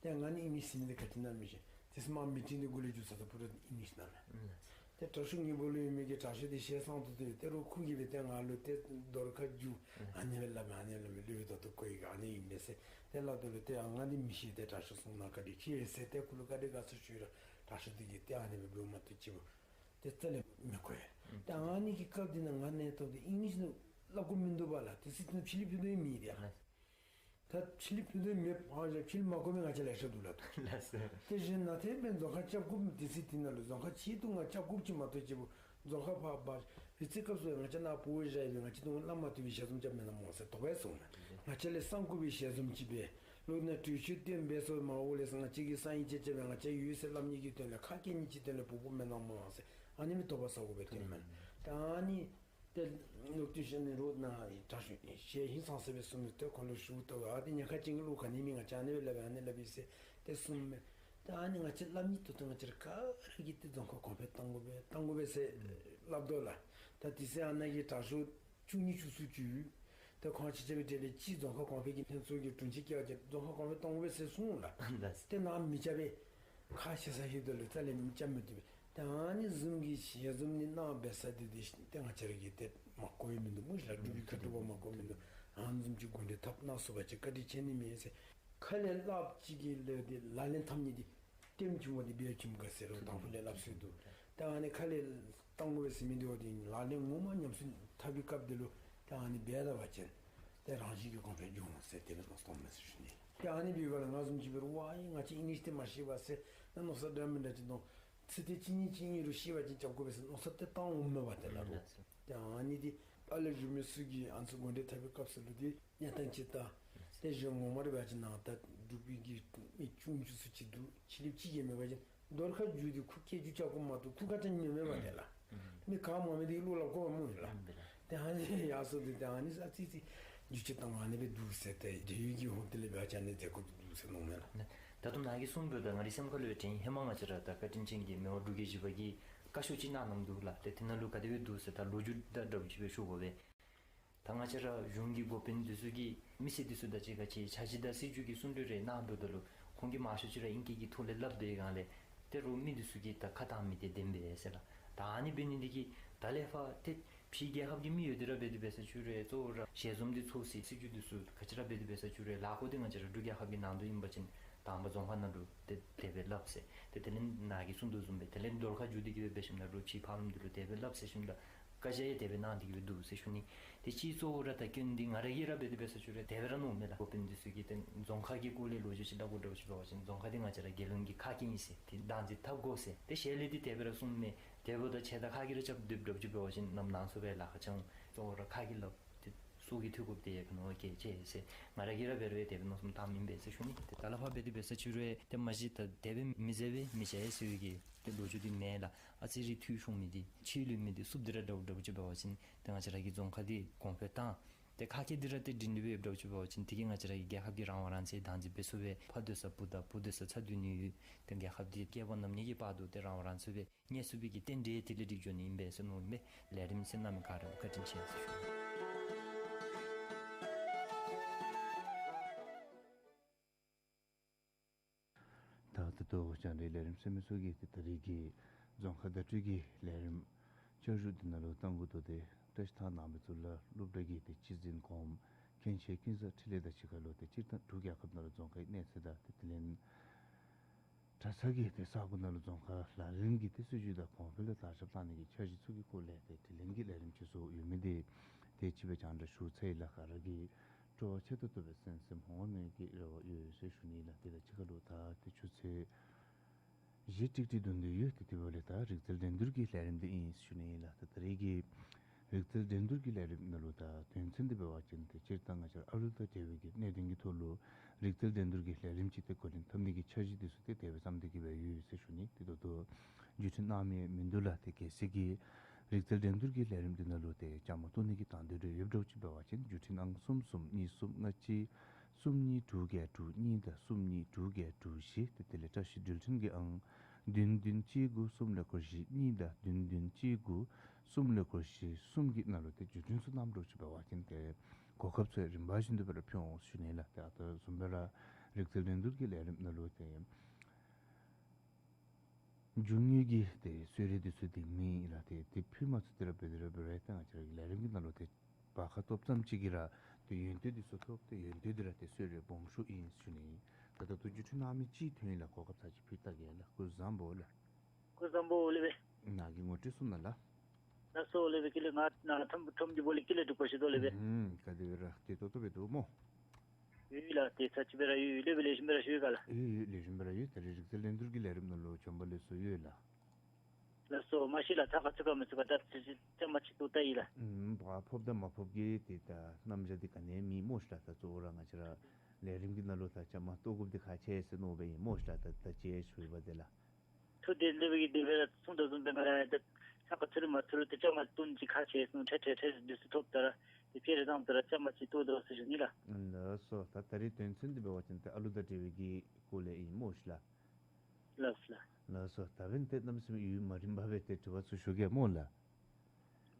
ཏེ་ང་ནི་ཨིང་ལིཤ་ཟེར་མི་འདི་ག་ཅི་ཨིན་ན་མི་ཤེས། དེ་ཚེ་མ་མི་ཊིང་འདི་འགོ་ལས་མཇུག་ཚར་ད་པུ་ར་ཨིང་ལིཤ་ནང་ལགས། ཏེ་དྲག་ཤོས་ངེའི་སྦོ་ལུ་ཡོད་མི་གི་དྲག་ཤོས་འདི་ཞལ་གསང་ཏོག་ཏོ་ཡོད། ཏེ་རུང་ཁོ་གིས་སྦེ་ཏེ་ང་ལུ་ཏེ་མདོར་ཁ་རྒྱུ་ཨ་ནི་སྦེ་སླབ་མས། ཨ་ནི་སྦེ་སླབ་མས། ལུས་ཏོག་ཏོ་ཁོ་གིས་ཨ་ནི་ཨིན་པས་ཟེར་ཏེ་སླབ་ད་ལུ་ཏེ་ཨ་ང་འདི་མི་ཤེས། ཏེ་དྲག་ཤོས་གསུང་གནང་བཀའ་དྲིན་ཆེ་ཟེར་ཏེ་ཁོ་ལུ་བཀའ་དྲིན་དགའ་ཚོར་ཞུ་ར་དྲག་ཤོས་འདི་གིས་ཏེ་ཨ་ནི་སྦེ་འབདཝ་མ་གཏོགས་ཅིག་པོ་ཏེ་རྩ་ལས་མི་གོ་ཡ། ཏེ་ཨ་ནི་གི་སྐབས་འདི་ནང་ང་གནས་སྟངས་འདི་ཨིང་ལིཤ་ནང་སླབ་དགོཔ་མིན་འདུག་པ་ལགས། དེ་ཚེ་ཕྱི་གླིང་ཕུད་རྡོག་མེད་དེ་ཡ། ད་ཕྱི་གླིང་ཕུད་རྡོག་མེད་པ་ཕྱི་གླིང་མ་གོ་མི་ང་བཅས་ལེ་ཤ་འདུག་ལགས། ལགས་སོ། དེ་བཞིན་ནཱ་ཏེ་འབདན་རྫོང་ཁ་རྐྱབ་དགོཔ་དུས་ཚོད་འདི་ནང་ལུ་རྫོང་ཁ་ཆེད་དུ་ང་རྐྱབ་དགོཔ་ཅིག་མ་གཏོགས་ཅིག་པོ་རྫོང་ཁ་ཕར་འབག་རི་རྩེ་སྐབས་སུ་ང་བཅས་ནཱ་བུ་བཞག་ཡོད་པའི་ང་བཅས་དོན་སླབ་མ་བཏུབ་པའི་ཞལ་འཛོམས་རྐྱབ་མེན་ན་སྨོ་ཟེར་དོགས་པ་སོང་། ང་བཅས་ལས་གསང་དགོ་པའི་ཞལ་འཛོམས་ཅིག་སྦེ་ལོག་ནཱ་གྲོས་ཆོད་བཏོན་འབད་སོང་མ་འོང་ལས་ང་བཅས་ཀྱིས་གསང་ཡིག་ཅིག་རྐྱབ་སྦེ་ང་བཅས་ཡོད་ཟེར་སླབ་ནི་གི་དོན་ལས་ཁ་སྐད་གཉིས་ཅིག་དོན་ལས་འབོ་དགོཔ་མེན་ན་སྨོ་ཟེར་ཨ་ནི་མི་དོགས་པ་ཟ་དགོ་པའི་དོན་མེན། ད་ཨ་ནི་ཏེ་ལོག་ཏེ་ཞིནམ་ལས་རོགས་ནཱ་དྲག་ཤོས་ཞལ་ཧིང་སངས་ས་སྦེ་གསུངས་མི་ཏེ་ཁོང་ལུ་ཞུ་ད་ཨ་ཏེ་ཉེན་ཁ་ཅན་གྱི་བློ་ག་ནི་མེད། ང་བཅས་ཨ་ནི་སྦེ་སླབ་ཨ་ནི་སླབ་ཨིན་ཟེར་ཏེ་གསུངས་མས། ད་ཨ་ནི་ང་བཅས་སླབ་ནི་ད་ལྟོ་ང་བཅས་ར་ག་ར་གིས་ཏེ་རྫོང་ཁ་གོང་འཕེལ་གཏང་དགོ་པས་གཏང་དགོ་པས་ཟེར་སླབ་དོ་ལགས། ད་དེ་ཚེ་ཨ་ནཱ་གི་དྲག་ཤོས་བཅུ་གཉིས་བཅུ་གསུམ་ཅིག་ཡོད། ད་ཁོང་ཆ་ཁྱབ་ཀྱི་གྲས་ལས་གཅིག་རྫོང་ཁ་གོང་འཕེལ་གྱི་ལྷན་ཚོགས་ཀྱི་དྲུང་ཆེན་བཀལ་བ་ཅིན་རྫོང་ཁ་གོང་འཕེལ་གཏང་དགོ་པས་ཟེར་གསུངས་ལགས། ལགས། ཏེ་ནཱ་མི་རྐྱབ་པས། ཁག་ཆེ་ས་ཧེ་དོ་ལུ་རྩ་ལས་མི་རྐྱབ་མི་བཏུབ་པས། ཏེ་ཨ་ནི་བཟུམ་གྱི་ཞལ་འཛོམས་འདི་གནང་འབད་ས་འདི་འདི་ཏེ་ང་བཅས་ར་གིས་ཏེ་མ་གོ་ཡི་མིན་འདུག་སྨོ་ལགས། འབྲུག་པའི་ཁ་ཐུག་པ་མ་གོ་མིན་འདུག། ཨ་ནི་བཟུམ་གྱི་གོ་སྒྲིག་འཐབ་གནང་ཚུགས་པ་ཅིན་བཀའ་དྲིན་ཆེ་ནི་མས་ཟེར། ཁ་ལས་སླབ་ཅིག་གི་ལས་འདི་ལག་ལེན་འཐབ་ནི་འདི་ལྟདམོ་བྱུང་བ་འདི་འབད་བྱུང་ག་ཟེར་རུང་དང་ཕུ་ལས་སླབ་སྲོལ་འདུག། ཏེ་ཨ་ནི་ཁ་ལས་གཏང་དགོ་པས་ཟེར་མི་འདི་བ་འདི་ལག་ལེན་ངོ་མ་ཉམས་སུ་འཐབ་པའི་སྐབས་འདི་ལུ་ཏེ་ཨ་ནི་འབད་ད་པ་ཅིན་ཏེ་རང་བཞིན་གྱིས་གོང་འཕེལ་འབྱུང་འོང་ཟེར་དེ་སྦེ་མནོ་བསམ་བཏངམ་མས་ཟེར་ཞུ་ནི། ཏེ་ཨ་ནི་འབདཝ་ལས་ང་བཟུམ་ཅིག་འབད་རུང་ཝའི་ང་བཅས་ཨིང་ལིཤ་འདི་མ་ཤེས་པས་ཟེར་ན་མནོ་བསམ་འདྲ་མིན་འདྲ་ཅིག་འདུག། ཚིག་འདི་གཅིག་གཉིས་གཅིག་གཉིས་རུང་ཤེས་པ་ཅིན་རྐྱབ་དགོ་པས་ཟེར་མནོ་བསམ་ཏེ་བཏང་འོངམ་མས་པ་ཏེ་ལགས། ཏེ་ཨ་ནི་འདི་ ཨ་ལས་བཞུགས་མི་ཚུ་གིས་ཨ་ནི་ཚུ་དགོངས་འགྲེལ་འཐབ་པའི་སྐབས་སུ་ལུ་འདི་གནས་སྟངས་ཅིག་ལྟ། ཏེ་གཞན་ངོ་མ་ར་འབད་བ་ཅིན་ནང་ད་འབྲུག་པའི་གི་མི་ཆུང་ཆུང་ཚུ་ཅིག་འདུག། ཕྱི་རབས་ཅིག་ཡང་མེད་པ་ཅིན་རྡོར་ཁ་བསྒྱུར་ཏེ་ཁོ་སྐད་སྒྱུར་རྐྱབ་དགོཔ་མ་གཏོགས་ཁོ་ག་ཅི་ཡང་མེད་པ་དེ་ལགས། མི་ག་མང་མི་དེ་གིས་བློ་སླབ་དགོཔ་སྨོ་ལགས། ཏེ་ཨ་ནི་ཡར་སོང་སྟེ་ཏེ་ཨ་ནི་ཨ་ཙི་ཙི་བསྒྱུར་བཅོས་བཏང་ཨ་ནི་སྦེ་འདུག་ཟེར། ཏེ་འབྲེལ་ཡོད་ཀྱི་ཧོངས་ཏེ་ལས་འབད་བ་ཅིན་ཨ་ནི་མཛད་དགོཔ་འདུག་ཟེར་མནོཝ་མས་ལགས། ད་ལྟོ་ནཱ་གིས་གསུངས་དོ་ད་ང་རའི་སེམས་ཁ་ལུ་ཡང་དྲན། ཧེ་མ་ང་བཅས་ར་ད་བཀའ་དྲིན་ཅན་གྱིས་མི་དབང་འབྲུག་རྒྱལ་བཞི་པ་གིས་བཀའ་ཤོག་ཅིག་གནང་གནངམ་འདུག་ལགས། ཏེ་དེ་ནང་ལུ་ག་དེ་སྦེ་འདུག་ཟེར་ད་ལོ་རྒྱུས་དང་འདྲཝ་ཅིག་སྦེ་ཞུ་དགོ་པས། ད་ང་བཅས་ར་གཞུང་གི་འགོ་དཔོན་འདི་ཚུ་གིས་མི་སེར་འདི་ཚུ་དང་གཅིག་ཁར་ཕྱད་འཆར་གཞི་དང་སྲིད་བྱུས་ཀྱི་གསུང་གྲོས་རེ་གནང་འབདཝ་ད་ལུ་ཁོང་གིས་མང་ཤོས་ཅིག་ར་ཨིང་སྐད་ཀྱི་ཐོག་ལས་སླབ་པའི་སྒང་ལས་ཏེ་རོགས་མི་འདི་ཚུ་གིས་ད་ཁ་བཏང་མི་དེ་བདེན་པས་ཟེར་ལགས། ད་ཨ་ནི་འབད་ནི་འདི་གིས་ད་ལས་ཕར་ཏེ་ཕྱི་རྒྱལ་ཁབ་ཀྱི་མི་ཡོད་དེ་ར་འབད་དེ་འབད་ས་ཅིག་རུང་གཙོ་བོ་ར་ཞལ་འཛོམས་འདི་ཚོགས་ས་སྲིད་བྱུས་འདི་ཚུ་ག་ཅི་ར་འབད་དེ་འབད་ས་ཅིག་རུང་ལཱ་ཁག་འདི་ང་བཅས་ར་འབྲུག་རྒྱལ་ཁབ་ཀྱི་ནང་དོག་ཨིན་པ་ཅིན་དང་པ་རྫོང་ཁག་ནང་ལུ་ཏེ་དེ་སྦེ་སླབ་ཟེར། ཏེ་དེ་ལས་ནཱ་གིས་གསུངས་དོ་བཟུམ་སྦེ་དེ་ལས་རྡོར་ཁ་བསྒྱུར་ཏེ་གི་སྦེ་འབད་ཞིནམ་ལས་རོགས་ཕྱི་ཕར་ལམ་འདི་ལུ་དེ་སྦེ་སླབ་ཟེར་ཞིནམ་ལས་བཀའ་རྒྱ་ཡང་དེ་སྦེ་གནང་སྟེ་གི་སྦེ་འདུག་ཟེར་ཞུ་ནི། ཏེ་སྤྱིར་གཙོ་བོ་ར་ད་སྐྱོན་འདི་ང་ར་གིས་ར་འབད་དེ་འབད་ས་ཅིག་རུང་དེ་སྦེ་ར་མནོཝ་མས་ལགས། འགོ་དཔོན་འདི་ཚུ་གིས་ཏེ་རྫོང་ཁག་གི་སྐོར་ལས་ལོ་རྒྱུས་ཅིག་སླབ་དགོཔ་འདྲཝ་ཅིག་འབད་བ་ཅིན་རྫོང་ཁག་འདི་ང་བཅས་ར་རྒྱལ་ཡོངས་ཀྱི་ཁག་ཅིག་ཨིན་ཟེར་ཏེ་བདག་འཛིན་འཐབ་དགོ་ཟེར་ཏེ་ཞལ་ལས་འདི་དེ་སྦེ་ར་གསུངམ་མས། དེ་འབདཝ་ད་ཕྱེད་དང་ཁ་གིས་ར་རྐྱབ་སྡོདཔ་འདྲཝ་ཅིག་འབད་བ་ཅིན་ནམ་ནང་སོ་སྦེ་ལཱ་ཁག་ཅིག་གཙོ་བོ་ར་ཁ་གིས་སླབ་སྟེ་སོ་གི་ཐོག་ཁར་དེ་ཡང་གནོད་སྐྱེལ་ཅི་ཟེར། ང་ར་གིས་ར་འབད་རུང་དེ་སྦེ་མནོ་བསམ་བཏངམ་ཨིན་པས་ཟེར་ཞུ་ནི། ཏེ་ད་ལས་ཕར་འབད་དེ་འབད་ས་ཅིག་རུང་ཏེ་མ་གཞི་ད་དེ་སྦེ་མི་མཛད་པས་མི་བྱ་ཡི་ཟེར་བའི་གི་ཏེ་ལོ་རྒྱུས་འདི་མེད་ལགས། ཨ་ཙི་རེ་འཐུས་ཤོར་མི་འདི་ཕྱི་ལུས་མི་འདི་བསུབ་སྟེ་ར་འདྲཝ་འདྲཝ་ཅིག་འབད་བ་ཅིན་ཏེ་ང་བཅས་ར་གི་རྫོང་ཁག་འདི་གོང་འཕེལ་བཏང་། ཏེ་ཁ་སྐད་འདི་ར་ཏེ་སྒྲིང་སྒྲི་སྦེ་འདྲཝ་ཅིག་འབད་བ་ཅིན་དེ་གིས་ང་བཅས་ར་གི་རྒྱལ་ཁབ་ཀྱི་རང་དབང་རང་བཙན་བདག་འཛིན་འབད་ཚུགས་པས། ཕ་སྡོད་ས་བུ་དང་བུ་སྡོད་ས་ཚ་སྡོད་ནི་ཡོད། ཏེ་རྒྱལ་ཁབ་འདི་སྐྱེ་བ་རྣམ་གཉིས་ཀྱི་བར་དུ་ཏེ་རང་དབང་རང་བཙན་སྦེ་གནས་ཚུགས་པའི་གི་རྟེན་འབྲེལ་དེ་ལས་འགྲིག་འགྱོ་ནི་ཨིན་པས་ཟེར་མནོཝ་མས། ལས་རིམ་གཟིགས་གནང་མི་ག་ར་ལུ་བཀའ་དྲིན་ཆེ་ཟེར་ཞུ། ད་ད་ལྟོ་རྒྱང་བསྒྲགས་ལས་རིམ་གཟིགས་མི་ཚུ་གིས་ཏེ་ད་རེས་ཀྱི་རྫོང་ཁག་བརྡ་སྤྲོད་ཀྱི་ལས་རིམ་བསྐྱར་ཞུ་འདི་ནང་ལུ་གཏང་དགོ་དོ་ཏེ་བཀྲ་ཤིས་ཐང་ནང་མི་ཚུ་ལ་སློབ་གྲྭ་གི་ཏེ་སྤྱི་འཛིན་གོངམ་མཁན་ཆེན་ཀུན་བཟང་འཕྲིན་ལས་དང་གཅིག་ཁར་ལུ་ཏེ་སྤྱིར་བཏང་འབྲུག་རྒྱལ་ཁབ་ནང་ལུ་རྫོང་ཁག་གི་གནས་ཚད་དང་ཏེ་དེ་ལས་གྲྭ་ཚང་གི་ཏེ་ས་གོ་ནང་ལུ་རྫོང་ཁག་ལག་ལེན་གྱི་ཏེ་སྲིད་བྱུས་དང་གོང་འཕེལ་དང་དར་ཁྱབ་བཏང་ནི་གི་འཆར་གཞི་ཚུ་གི་སྐོར་ལས་ཏེ་དྲི་ལན་གྱི་ལས་རིམ་ཅིག་བཟོ་ཡོད་མི་འདི་ཏེ་ཅིག་སྦེ་རྒྱང་བསྒྲགས་ཞུ་ཚར་ཡི་ལགས། ག་ར་གིས་སྤྲོ་བ་ཆེ་ཏོག་ཏོ་སྦེ་གསན་གསནམ་འོང་མནོ་གི་རེ་བ་ཡོད་ཟེར་ཞུ་ནི་ལགས། དེ་དང་གཅིག་ཁར་ལུ་ད་ཏེ་ཆུ་ཚོད་བཞི་ཀྲིག་ཀྲི་འདུག་འདི་ཡོད། ཏེ་དེ་འབདཝ་ལས་ད་རིག་རྩལ་འགྲན་བསྡུར་གྱི་ལས་རིམ་འདི་ཨིན་ཞུ་ནི་ལགས། ད་ད་རེས་ཀྱི་རིག་རྩལ་འགྲན་བསྡུར་གྱི་ལས་རིམ་ནང་ལུ་ད་དོན་ཚན་འདི་འབད་བ་ཅིན་ཏེ་སྤྱིར་བཏང་ང་བཅས་ཨ་ལུ་དང་འབྲེལ་བའི་གི་གནད་དོན་གྱི་ཐོག་ལུ་རིག་རྩལ་འགྲན་བསྡུར་གྱི་ལས་རིམ་ཅིག་ཏེ་འགོ་འདྲེན་འཐབ་ནི་གི་འཆར་གཞི་འདི་ཚུ་ཏེ་དེ་སྦེ་བརྩམས་ཏེ་གི་སྦེ་ཡོད་ཟེར་ཞུ་ནི། ཏེ་ད་ལྟོ་བརྒྱུད་འཕྲིན་གནང་མི་མིན་འདུག་ལགས། ཏེ་གལ་སྲིད་ཀྱི་རིག་རྩལ་འགྲན་བསྡུར་གྱི་ལས་རིམ་འདི་ནང་ལུ་ཏེ་བཅའ་མར་གཏོགས་ནི་གི་དང་འདོད་རེ་ཡོདཔ་འདྲཝ་ཅིག་འབད་བ་ཅིན་བརྒྱུད་འཕྲིན་ཨང་གསུམ་གསུམ་གཉིས་གསུམ་ལྔ་གཅིག་གསུམ་གཉིས་དྲུག་བརྒྱད་དྲུག་གཉིས་དང་གསུམ་གཉིས་དྲུག་བརྒྱད་དྲུག་བཞི་ཏེ་དེ་ལས་བཀྲ་ཤིས་འགྲུལ་འཕྲིན་གྱི་ཨང་བདུན་བདུན་གཅིག་དགུ་གསུམ་ལས་འཁོར་བཞི་གཉིས་དང་བདུན་བདུན་གཅིག་དགུ་གསུམ་ལས་འཁོར་བཞི་གསུམ་གྱི་ནང་ལུ་ཏེ་བརྒྱུད་འཕྲིན་ཚུ་གནངམ་འདྲཝ་ཅིག་འབད་བ་ཅིན་ཏེ་གོ་སྐབས་ཚུ་རིམ་པ་བཞིན་དུ་སྦེ་ར་ཕུལ་འོང་ཞུ་ནི་ལགས། ཏེ་ཨ་ད་བཟུམ་སྦེ་ར་རིག་རྩལ་འགྲན་བསྡུར་གྱི་ལས་རིམ་ནང་ལུ་ཏེ་རྒྱུ་དངོས་ཀྱི་ཏེ་གསོལ་རས་འདི་ཚུ་འདི་མེད་ལགས། ཏེ་ཏེ་ཕུལ་མ་ཚུགས་ཏེ་ར་འབད་དེ་ར་འབད་རུང་ཏེ་ང་བཅས་ར་གི་ལས་རིམ་གྱི་ནང་ལུ་ཏེ་བར་ཁ་ཐོབ་ཙམ་ཅིག་གིས་ར་ཏེ་ཡོན་ཏན་འདི་ཚུ་ཐོབ་སྟེ་ཡོན་ཏན་འདི་ར་ཏེ་གསོལ་རས་སྦོམ་ཤོས་ཨིན་ཞུ་ནི། ད་ད་ལྟོ་བརྒྱུད་འཕྲིན་གནང་མི་ཅིག་ཐོན་ཡི་ལགས། གོ་སྐབས་ཚར་ཅིག་ཕུལ་བལྟ་གེ་ལགས། སྐུ་གཟུགས་བཟང་པོ་ལགས། སྐུ་གཟུགས་བཟང་པོ་ལགས་སྦེ། ནཱ་གི་ངོ་སྤྲོད་གསུང་གནང་ལགས། ལགས་སོ་ལགས་སྦེ། ཀུན་ལེགས། ང་ནཱ་ཁྲོམ་ཁྲོམ་གྱི་སྦོ་ལས་ཀུན་ལེགས་འབྲུག་པ་ཞུ་དོ་ལགས་སྦེ། ཨུམ་ག་དེ་སྦེ་ར་བདེ་ཏོག་ཏོ་སྦེ་འདུག་སྨོ། ཡོད་ལགས། ཏེ་ཚར་ཅིག་སྦེ་ར་ཡོད་ཡོད་ལགས་སྦེ། ལེགས་ཤོམ་སྦེ་ར་ཞུ་ཡི་ག་ལགས། ཡོད་ཡོད་ལེགས་ཤོམ་སྦེ་ར་ཡོད། ད་རེས་རིག་རྩལ་འགྲན་བསྡུར་གྱི་ལས་རིམ་ནང་ལུ་བྱོན་པ་ལེགས་སོ་ཡོད་ལགས། ལགས་སོ། མ་གཞི་ལགས་ཚགས་ཁར་ཚུད་ག་མི་ཚུད་ག་ད་ཅིག་ཅིག་བཅའ་མར་ཅིག་གཏོགས་བལྟ་ཡི་ལགས། ཨུམ་བ་ཕོགཔ་དང་མ་ཕོགཔ་གི་ཏེ་ད་རྣམ་གཞག་འདི་ག་ནི་མེད་སྨོ་ཤི་ལགས། ད་གཙོ་བོ་ར་ང་བཅས་ར་ལས་རིམ་གྱི་ནང་ལུ་ད་བཅའ་མར་གཏོགས་དགོཔ་འདི་ཁག་ཆེ་ཟེར་མནོ་སྦེ་ཨིན་སྨོ་ཤི་ལགས། ད་ད་ཅི་ཞུ་བ་དེ་ལགས། ཐུགས་བདེ་ལེགས་སྦེ་གི་དེ་སྦེ་ར་གསུངས་དོ་བཟུམ་སྦེ་ང་ར་ཡང་ད་ཚགས་ཁར་ཚུད་རུང་མ་ཚུད་རུང་ཏེ་བཅའ་མར་གཏོགས་ནི་ཅིག་ཁག་ཆེ་ཟེར་མནོ། ཁྲེལ་ཁྲེལ་ཁྲེལ་འདི་ཚུ་ཐོབ་ད་ར་ཏེ་སྤྱིར་བཏང་ད་ར་བཅའ་མར་ཅིག་གཏོགས་དོ་ཟེར་ཞུ་ནི་ལགས། ལགས་སོ། ད་ད་རེས་དོན་ཚན་འདི་འབད་བ་ཅིན་ཏེ་ཨ་ལུ་དང་འབྲེལ་བའི་གི་སྐོར་ལས་ཨིན་སྨོ་ཤི་ལགས། ལགས་སོ་ལགས། ལགས་སོ། ད་འབདན་ཏེ་གནམ་མེད་ས་མེད་ཡུན་མ་རིང་བར་སྦེ་ཏེ་དྲི་བ་ཚུ་ཞུ་གེ་སྨོ་ལགས།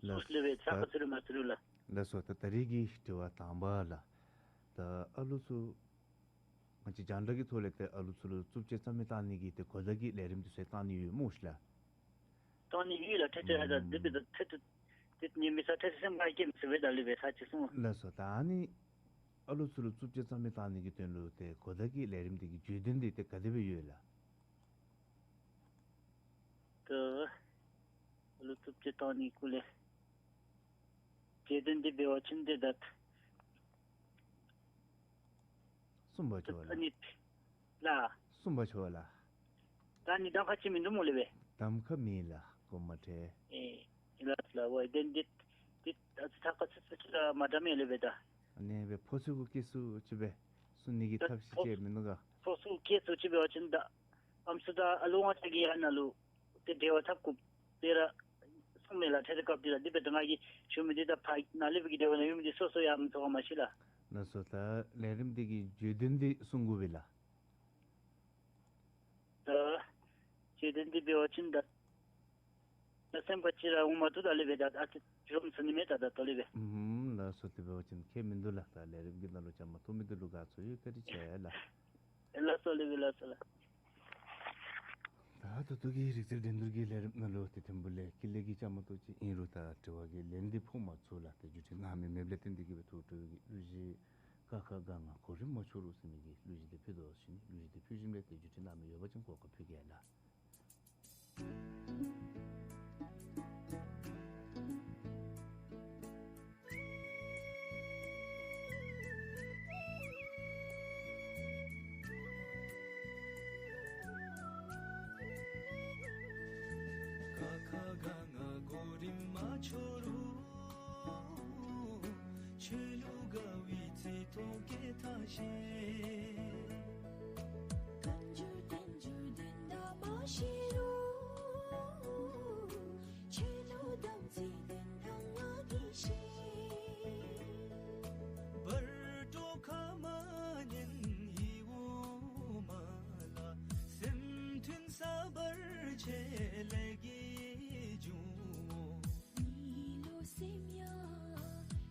ལགས་སོ་ལགས་སྦེ། ཚགས་ཁར་ཚུད་རུང་མ་ཚུད་རུང་ལགས། ལགས་སོ། ད་ད་རེས་ཀྱི་དྲི་བ་དང་པ་ལགས། ད་ཨ་ལུ་ཚུ་ང་བཅས་རྒྱང་བསྒྲགས་ཀྱི་ཐོག་ལས་ཏེ་ཨ་ལུ་ཚུ་ལུ་རྩུབ་སྤྱོད་རྩ་མེད་བཏང་ནི་གི་ཏེ་གོ་བརྡ་གི་ལས་རིམ་འདི་ཚུ་བཏང་ནི་ཡོད་སྨོ་ཤི་ལགས། བཏང་ནི་ཡོད་ལགས། ཁྲེལ་ཁྲེལ་ཧ་ད་དེ་སྦེ་ད་ཁྲེལ་ཁྲེལ་ཏེ་ཉན་མི་ཚུ་ཁྲེལ་ཁྲེལ་སེམས་ཁར་སྐྱེ་མི་ཚུགས་པས། ད་ལས་སྦེ་ཚར་ཅིག་གསུངས། ལགས་སོ། ད་ཨ་ནི་ཨ་ལུ་ཚུ་ལུ་རྩུབ་སྤྱོད་རྩ་མེད་བཏང་ནི་གི་དོན་ལུ་ཏེ་གོ་བརྡ་གི་ལས་རིམ་འདི་གི་བརྗོད་དོན་འདི་ཏེ་ག་དེ་སྦེ་ཡོད་ལགས། ད་ཨ་ལུ་རྩུབ་སྤྱོད་བཏང་ནི་སྐོར་ལས་བརྗོད་དོན་འདི་འབད་བ་ཅིན་ཏེ་ད་གསུངས་པ་ཅིག་ལགས། ཨ་ནི་ལགས། གསུངས་པ་ཅིག་ལགས། ད་ནི་གདམ་ཁ་ཅིག་མིན་འདུག་སྨོ་ལགས་སྦེ། གདམ་ཁ་མེད་ལགས། གོ་མ་ཁྲེལ། ཨེ་ལགས་ལགས། འོ་དེ་འདི་ ཏེ་ད་ཚ་ཁ་ཚུད་ཚུད་ཅིག་ར་མ་འདྲ་མི་ལས་སྦེ་ད། ཨ་ནི་སྦེ་ཕོ་ཚོད་གུ་སྐྱེལ་སུ་ཅིག་སྦེ་སོང་ནི་གི་ད་ཐབས་ཤེས་ཕོ་ཅིག་མིན་ནུག་ག། ཕོ་ཚོད་སྐྱེལ་སུ་ཅིག་འབད་བ་ཅིན་ད་ཨམ་སྲུ་དང་ཨ་ལོ་ང་བཅས་ཀྱིས་ཨ་ནཱ་ལུ་ཏེ་འབྲེལ་བ་འཐབ་དགོཔ་དེ་ར་གསུངམ་མས་ལགས། ཐད་རི་སྐབས་འདི་ལགས། དེ་འབདཝ་ད་ང་གིས་ཞུ་མི་འདི་ད་ཕར་ནཱ་ལས་འབད་གི་འབྲེལ་བ་ནང་ཡོད་མི་འདི་སོ་སོ་ཡང་ཚོར་བ་མ་ཤེས་ལགས། ལགས་སོ། ད་ལས་རིམ་འདི་གི་བརྗོད་དོན་འདི་གསུང་དགོ་པས་ལགས། ད་བརྗོད་དོན་འདི་འབད་བ་ཅིན་ད་ད་སེམས་ཁར་ཅིག་ར་འོང་མ་བཏུབ། ད་ལས་འབད་ད་ཨ་ཙི་འཇོམས་ཚུགས་ནི་མས། ད་ད་ལྟོ་ལས་འབད། ཨུམ་ལགས་སོ། དེ་འབད་བ་ཅིན་ཁྱད་མིན་འདུག་ལགས། ད་ལས་རིམ་གྱི་ནང་ལུ་བཅའ་མར་གཏོགས་མི་འདི་ལུ་དགའ་ཚོར་ཡོད། བཀའ་དྲིན་ཆེ་ལགས། ལགས་སོ་ལགས། ལགས་སོ་ལགས། ད་ད་ལྟོ་གི་རིག་རྩལ་འགྲན་བསྡུར་གྱི་ལས་རིམ་ནང་ལུ་ཏེ་ཐིམ་ཕུག་ལས་ཀྱི་ལས་ཀྱི་བཅའ་མར་གཏོགས་ཅིག་ཨིན་རུང་ད་དྲི་བ་གི་ལན་འདི་ཕོག་མ་ཚུགས་ལགས། ཏེ་བརྒྱུད་འཕྲིན་གནང་མི་མེདཔ་ལས་བརྟེན་ཏེ་གིས་སྦེ་ཐུགས་སྤྲོ་གི་གླུ་གཞས་ཀ་ཁ་ག་ང་གོ་རིམ་མ་ཆོད་རུང་ཟེར་མི་གི་གླུ་གཞས་འདི་ཕུལ་དོ་ཟེར་ཞུ་ནི། གླུ་གཞས་འདི་ཕུལ་ཞིནམ་ལས་ཏེ་བརྒྱུད་འཕྲིན་གནང་མི་ཡོད་པ་ཅིན་གོ་སྐབས་ཕུལ་གེ་ལགས། ཀ་ཁ་ག་ང་གོ་རིམ་མ་ཆོད་རུང་ཆོས་ལུགས་དགའ་བའི་བརྩེ་དུང་སྐྱེད་ཐབས་ཤིག། བརྟན་འགྱུར་བརྟན་འགྱུར་བདེན་མཐའ་མ་ཤེས་རུང་ཆོས་ལུགས་དམ་ཚིག་བདེན་མཐའ་ང་གིས་ཤེས། བར་དོ་ཁ་མ་ཉན་ཧེ་འོ་མ་ལ། སེམས་མཐུན་ས་བར་ཆད་ལས་ཀྱི་འབྱུང་འོང་། གཉིས་ལུ་སེམས་ཡང་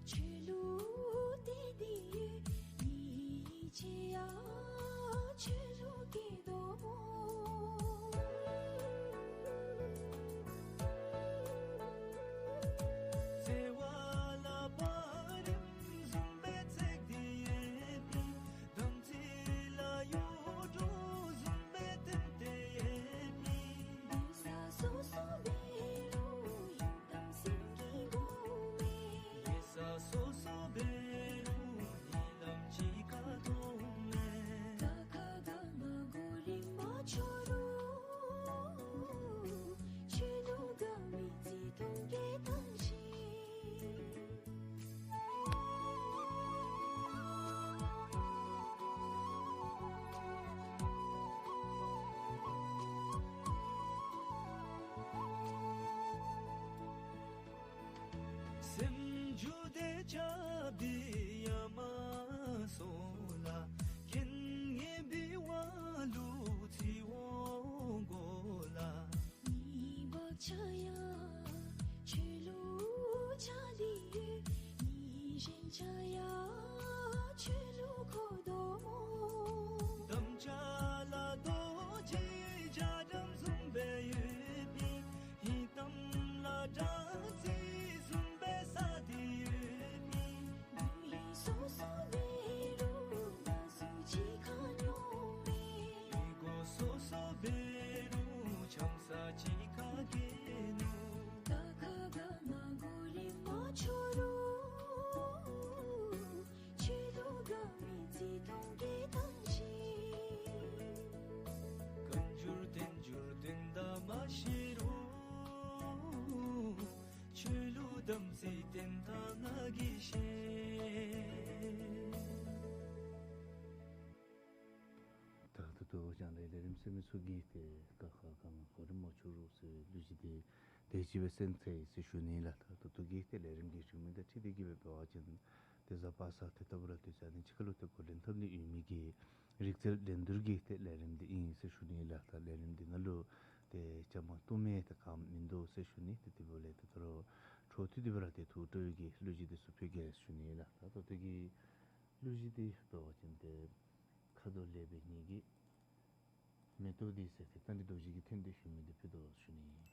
ཆོས་ལུགས་དེ་དེ་ཡོད། གཉིས་ཆ་ཡང་ཆོས་ལུགས་ཀྱི་སྡོམ་པོ། བརྩེ་བ་ལ་བ་རིམ་བཟུམ་སྦེ་བརྩེགས་ཏེ་ཡོད་པའི། དམ་ཚིག་ལ་གཡུ་འབྲུག་བཟུམ་སྦེ་བརྟེན་ཏེ་ཡོད་པའི། གདན་ས་སོ་སོ་འབད་རུང་ཡི་དམ་སེམས་ཀྱི་སྒོ་མེད། གདན་ས་སོ་སོ་འབད་རུང་ཉེ་ལམ་གཅིག་ཁར་མཐོང་མས། ཀ་ཁ་ག་ང་གོ་རིམ་མ་ཆོད་རུང་ཆོས་ལུགས་དགའ་བའི་བརྩེ་དུང་སྐྱེད་ཐབས་ཤིག། སེམས་རྒྱུད་དེ་རྐྱབ་སྟེ་ཡ་མ་སོང་ལགས། རྐྱེན་ངན་པའི་དབང་ལུ་ཚེ་འོང་དགོ་ལགས། གཉིས་པ་ཆ་ཡང་ཆོས་ལུགས་ཆ་ལེ་ཡོད། གཉིས་གཞན་ཆ་ཡང་ཆོས་ལུགས་ཁོ་སྡོམ་པོ། དམ་བཅའ་ལ་རྡོ་རྗེ་རྒྱ་གྲམ་བཟུམ་སྦེ་ཡོད་པའི། ཡི་དམ་ལ་སྦྲང་རྩི་བཟུམ་སྦེ་བསགས་ཏེ་ཡོད་པའི། ལུས་སོ་སོ་འབད་རུང་ན་ཟུག་གཅིག་ཁར་མྱོང་མས། ལུས་སྒོ་སོ་སོ་འབད་རུང་ཆང་ས་གཅིག་ཁར་གྱེས་ནུག། ཀ་ཁ་ག་ང་གོ་རིམ་མ་ཆོད་རུང་ཆོས་ལུགས་དགའ་བའི་བརྩེ་དུང་སྐྱེད་ཐབས་ཤིག། བཀའ་འགྱུར་བསྟན་འགྱུར་དོན་དག་མ་ཤེས་རུང་ཆོས་ལུགས་དམ་ཚིག་བདེན་མཐའ་ང་གིས་ཤེས། ད་ད་ལྟོ་རྒྱང་བསྒྲགས་ལས་རིམ་གཟིགས་མི་ཚུ་གིས་ཏེ་ཀ་ཁ་ག་ང་གོ་རིམ་མ་ཆོད་རུང་ཟེར་གླུ་གཞས་འདི་དེ་ཅིག་སྦེ་གསན་ཚར་ཡི་ཟེར་ཞུ་ནི་ལགས། ད་ད་ལྟོ་གི་ཏེ་ལས་རིམ་གྱི་ཞུ་མི་དང་འཁྲིལ་ཏེ་གིས་སྦེ་འབད་བ་ཅིན་ཏེ་གཟའ་པ་སངས་ཏེ་ད་ལྟོ་ར་དུས་ཚོད་ཨ་ནི་ཅིག་ཁར་ལུ་ཏེ་འགོ་འདྲེན་འཐབ་ནི་ཡོད་མི་གི་རིག་རྩལ་འགྲན་བསྡུར་གྱི་ཏེ་ལས་རིམ་འདི་ཨིན་ཟེར་ཞུ་ནི་ལགས། ད་ལས་རིམ་འདི་ནང་ལུ་ཏེ་བཅའ་མར་གཏོགས་མི་ཏེ་ག་ཡང་མིན་འདུག་ཟེར་ཞུ་ནི། ཏེ་དེ་འབདཝ་ལས་ཏེ་ད་རུང་འཕྲོ་མཐུད་དེ་སྦེ་ར་ཏེ་ཐུགས་སྤྲོ་བའི་གི་གླུ་གཞས་འདི་ཚུ་ཕུལ་གེ་ཟེར་ཞུ་ནི་ལགས། ད་ད་ལྟོ་གི་གླུ་གཞས་འདི་འབད་བ་ཅིན་ཏེ་ཁ་དོག་ལེགས་པའི་ཉིད་ཀྱི་མེ་ཏོག་འདི་ཟེར་ཏེ་རྟ་མགྲིན་རྡོ་རྗེ་གིས་འཐེན་ཏེ་ཞུ་མི་འདི་ཕུལ་དོ་ཟེར་ཞུ་ནི།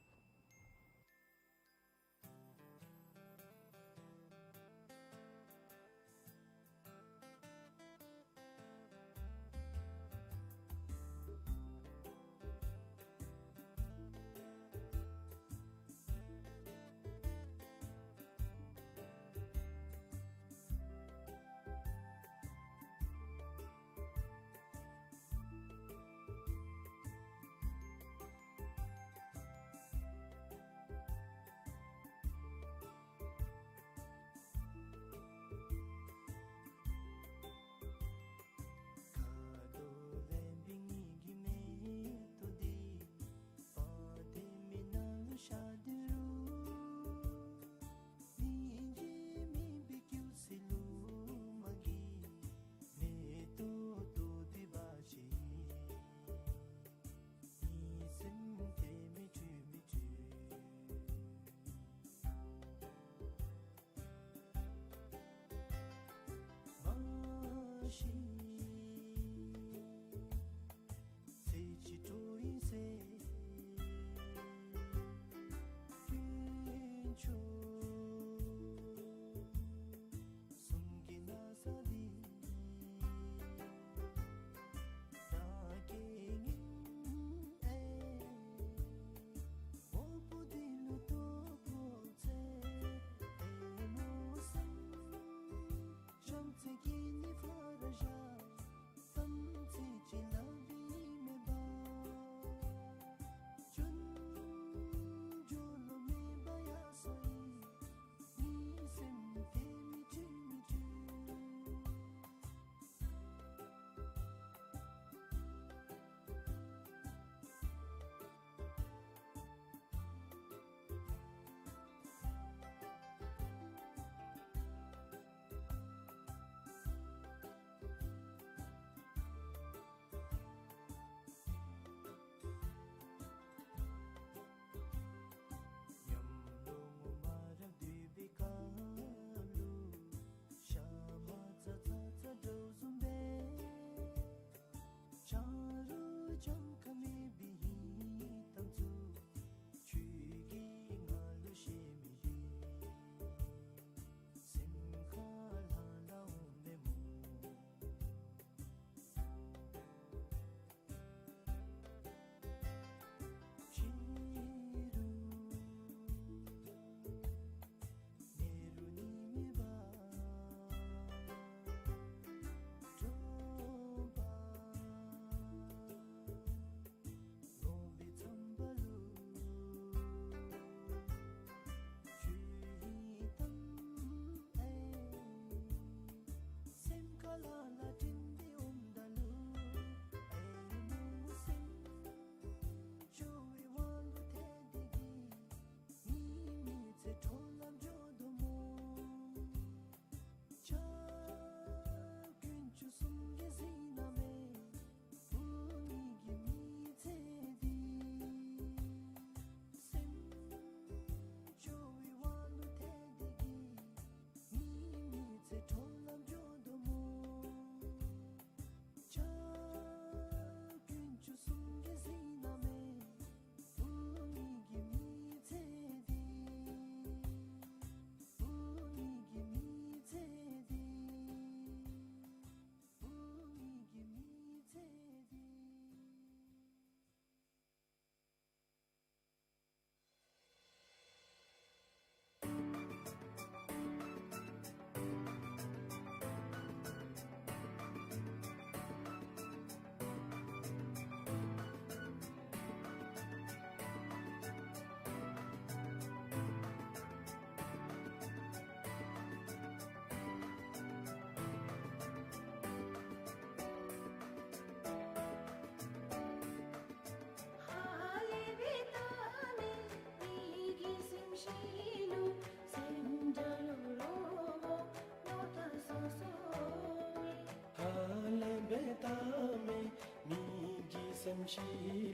ཤི་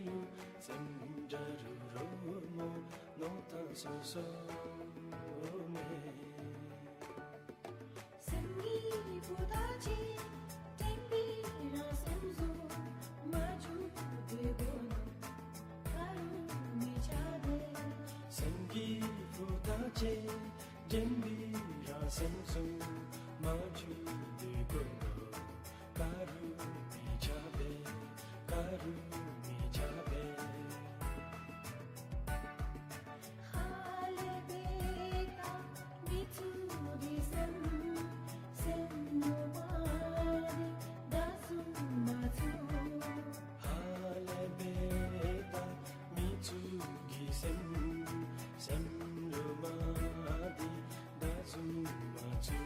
ལུ་སེམས་དགྲ་རུ་རོ་མོ་མནོ་ཐངས་སོ་སོ་མེད། སེམས་ཀྱི་བུ་དང་གཅིག་དྲན་པའི་རང་སེམས་བཟུང་མ་བཅུག་དེ་གོ་ནོ་ག་རུ་མི་ཆ་བས། སེམས་ཀྱི་བུ་དང་གཅིག་དྲན་པའི་རང་སེམས་བཟུང་མ་བཅུག་དེ་གོ་ནོ་ག་རུ་མི་ཆ་བས། ག་རུ་མི་ཆ་བས། ཧ་ལས་པའི་ད་མི་ཚུ་གི་སེམས་སེམས་ལུ་མ་དེ་ད་བཟུང་མ་བཅུག། ཧ་ལས་པའི་ད་མི་ཚུ་གི་སེམས་སེམས་ལུ་མ་དེ་ད་བཟུང་མ་བཅུག།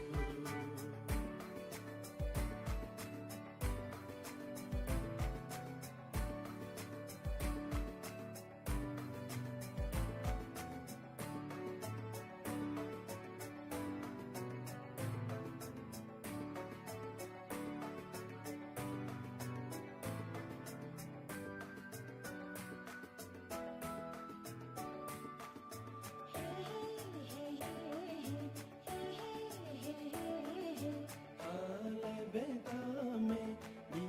ཧ་ལས་པའི་ད་མེད་མི་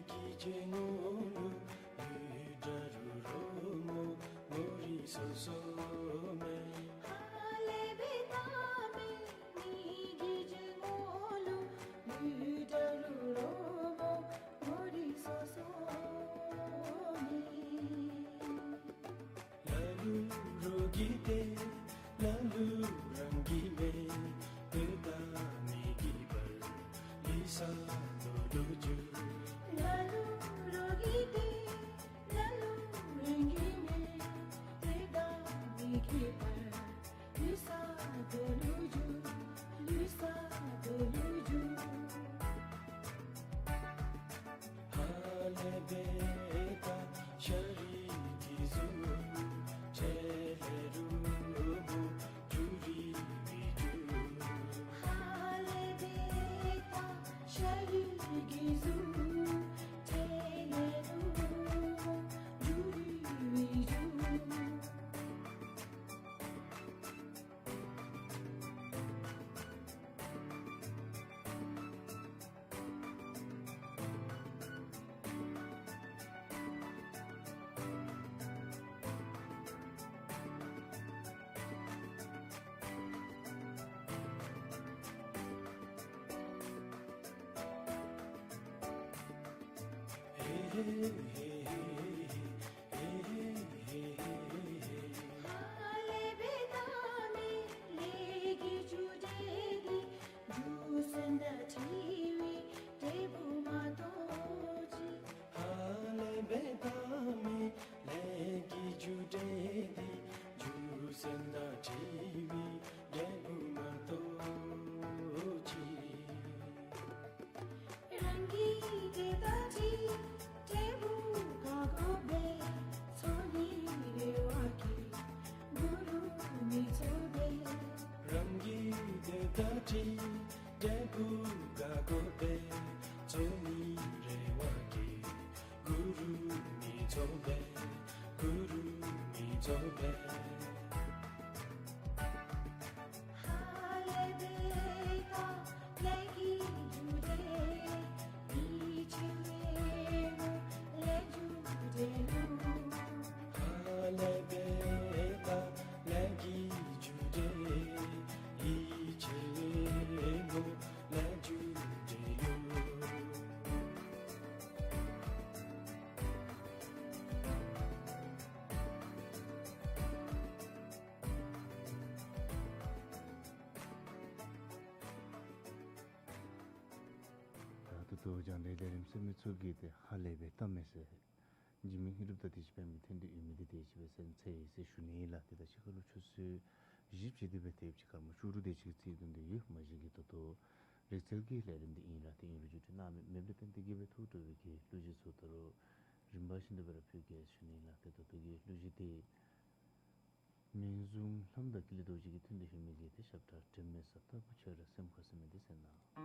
གི་རྗེ་ངོ་ལུ་ལུས་དགྲ་རུ་རོ་མོ་ངོ་རིས་སོ་སོ་མེད། ཧ་ལས་པའི་ད་མེད་མི་གི་རྗེ་ངོ་ལུ་ལུས་དགྲ་རུ་རོ་མོ་ངོ་རིས་སོ་སོ་མེད། ལ་ལུ་རོ་གི་ཏེ་ལ་ལུ་རང་གི་མེད་དེ་ད་མི་གི་བར་ལུས་ས་དོ་ལུ་འགྱུར། ལ་ལུ་རོ་གི་ཏེ་ལ་ལུ་རང་གི་མེད་དེ་ད་མི་གི་བར་ལུས་ས་དོ་ལུ་འགྱུར། ལུས་ས་དོ་ལུ་འགྱུར། ཧ་ལས་པའི་ད་ཤ་རུས་ཀྱི་གཟུགས་ཁྲེལ་ལེ་རུ་མོ་འགྱུར་རི་བི་འགྱུར། ཧ་ལས་པའི་ད་ཤ་རུས་ཀྱི་གཟུགས་ཁྲེལ་ལེ་རུ་མོ་འགྱུར་རི་བི་འགྱུར། ཧེ་ཧེ་ཧེ་ཧེ། ཧ་ལས་པའི་ད་མེད་ལས་ཀྱི་རྒྱུ་འབྲས་འདི་རྒྱུ་མཚན་དང་འཁྲིལ་བའི་འབྲས་བུ་མ་གཏོགས་ཅི། ཧ་ལས་པའི་ད་མེད་ལས་ཀྱི་རྒྱུ་འབྲས་འདི་རྒྱུ་མཚན་དང་འཁྲིལ་བའི་འབྲས་བུ་མ་གཏོགས་ཅི། རང་གི་དེ་ད་ཅི་འབྲས་བུ་ག་གོ་བས། འཚོ་ནི་རེ་བ་གིས་གུ་རུ་མི་འཚོ་བས། རང་གི་དེ་ད་ཅི་འབྲས་བུ་ག་གོ་བས། འཚོ་ནི་རེ་བ་གིས་གུ་རུ་མི་འཚོ་བས། གུ་རུ་མི་འཚོ་བས། ཧ་ལས་པའི་ད་ལས་ཀྱི་རྒྱུ་འབྲས་ཡིད་ཆེས་མེད་མོ་ལས་རྒྱུ་འབྲས་ལུ། ཧ་ལས་པའི་ད་ལས་ཀྱི་རྒྱུ་འབྲས་ཡིད་ཆེས་མེད་མོ་ལས་རྒྱུ་འབྲས་ལུ། ད་ད་ལྟོ་རྒྱང་བསྒྲགས་ལས་རིམ་གསན་མི་ཚུ་གིས་ཏེ་ཧ་ལས་པའི་ད་མེད་ཟེར་འཇིགས་མེད་ཧེ་རུབ་དང་དེ་ཅིག་སྤེལ་མི་ཐོན་ཏེ་ཡོད་མི་འདི་དེ་ཅིག་སྦེ་གསན་ཚར་ཡི་ཟེར་ཞུ་ནི་ལགས། ཏེ་ད་ཕྱི་ཁ་ལུ་ཆུ་ཚོད་བཞི་བཅུ་དེ་སྦེ་ཐེབས་ཅི། སྐར་མ་བཅུ་དྲུག་དེ་ཅིག་རྩིས་དོན་དེ་ཡོད། མ་གཞི་གི་ད་ལྟོ་རིག་རྩལ་གྱི་ལས་རིམ་འདི་ཨིན་ལགས། ཏེ་ཨིན་རུང་བརྒྱུད་སྒྲིག་གནང་མི་མེདཔ་ལས་བརྟེན་ཏེ་དགྱེས་པའི་ཐུགས་སྤྲོ་བའི་གི་གླུ་གཞས་ཚུ་ད་རུང་རིམ་པ་བཞིན་དུ་སྦེ་ར་ཕུལ་གེ་ཟེར་ཞུ་ནི་ལགས། ཏེ་ད་ལྟོ་གི་གླུ་གཞས་འདི་མིང་གཟུངས་ལྷམ་དང་ཀི་ལི་རྡོ་རྗེ་གིས་ཐུན་དུ་བཞུགས་མི་གི་ཏེ་ཞབས་ཁྲ་དྲན་མེད་ས་ལྟ་བུ་ཁྱོད་རང་སེམས་ཁར་ཟེར་མི་འདི་གསན་གནང་།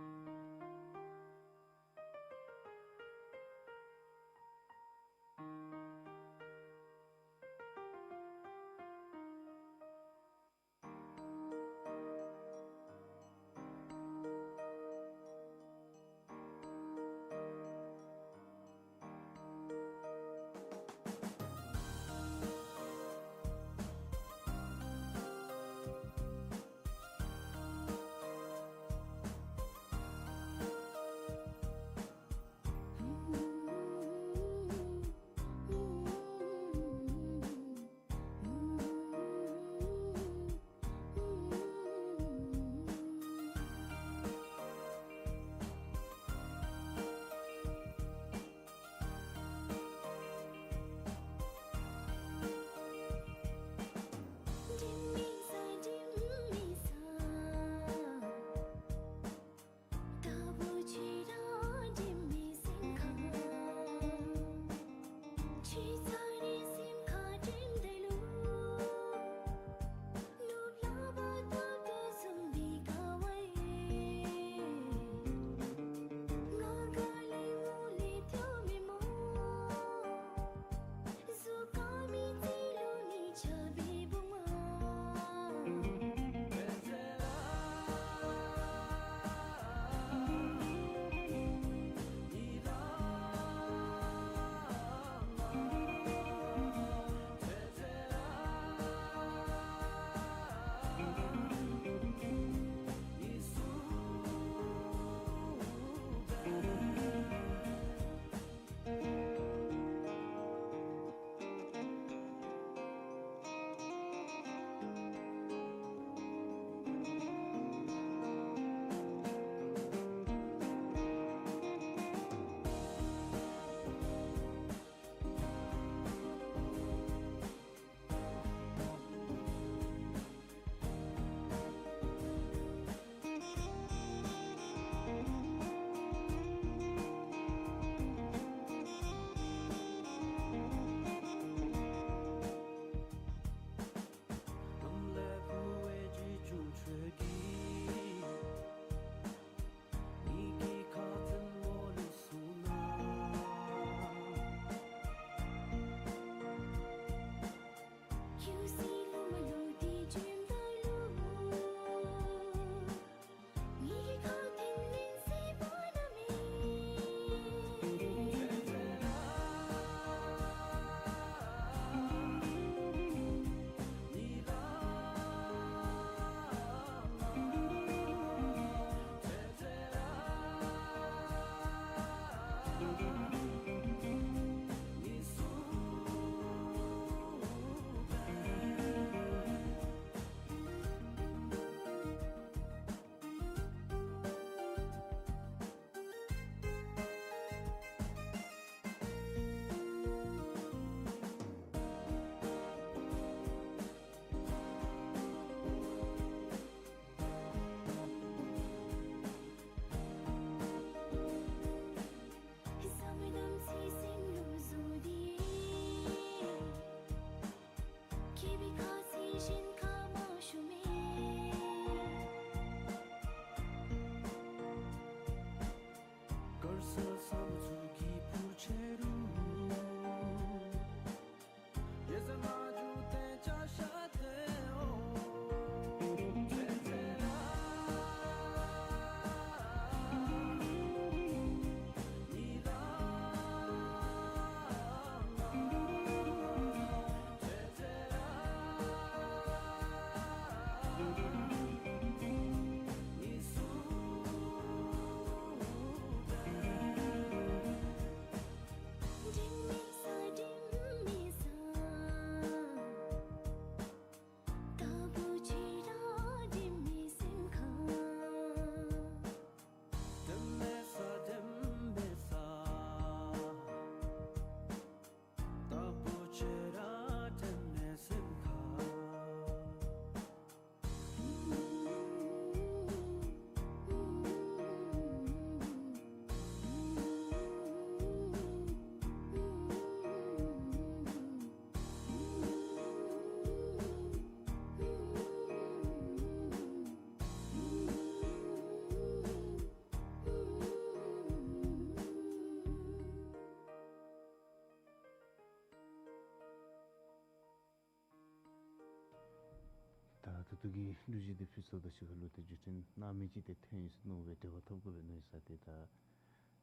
ཐུགས་ཀྱི་གླུ་གཞས་འདི་ཕུལ་ཚརཝ་དང་གཅིག་ཁར་ལུ་ཏེ་བརྒྱུད་འཕྲིན་གནང་མི་ཅིག་ཏེ་ཐོན་ཡི་ཟེར་མནོ་སྦེ་འབྲེལ་བ་འཐབ་དགོ་པས་མནོ་ཡི་ཟེར། ཏེ་ད་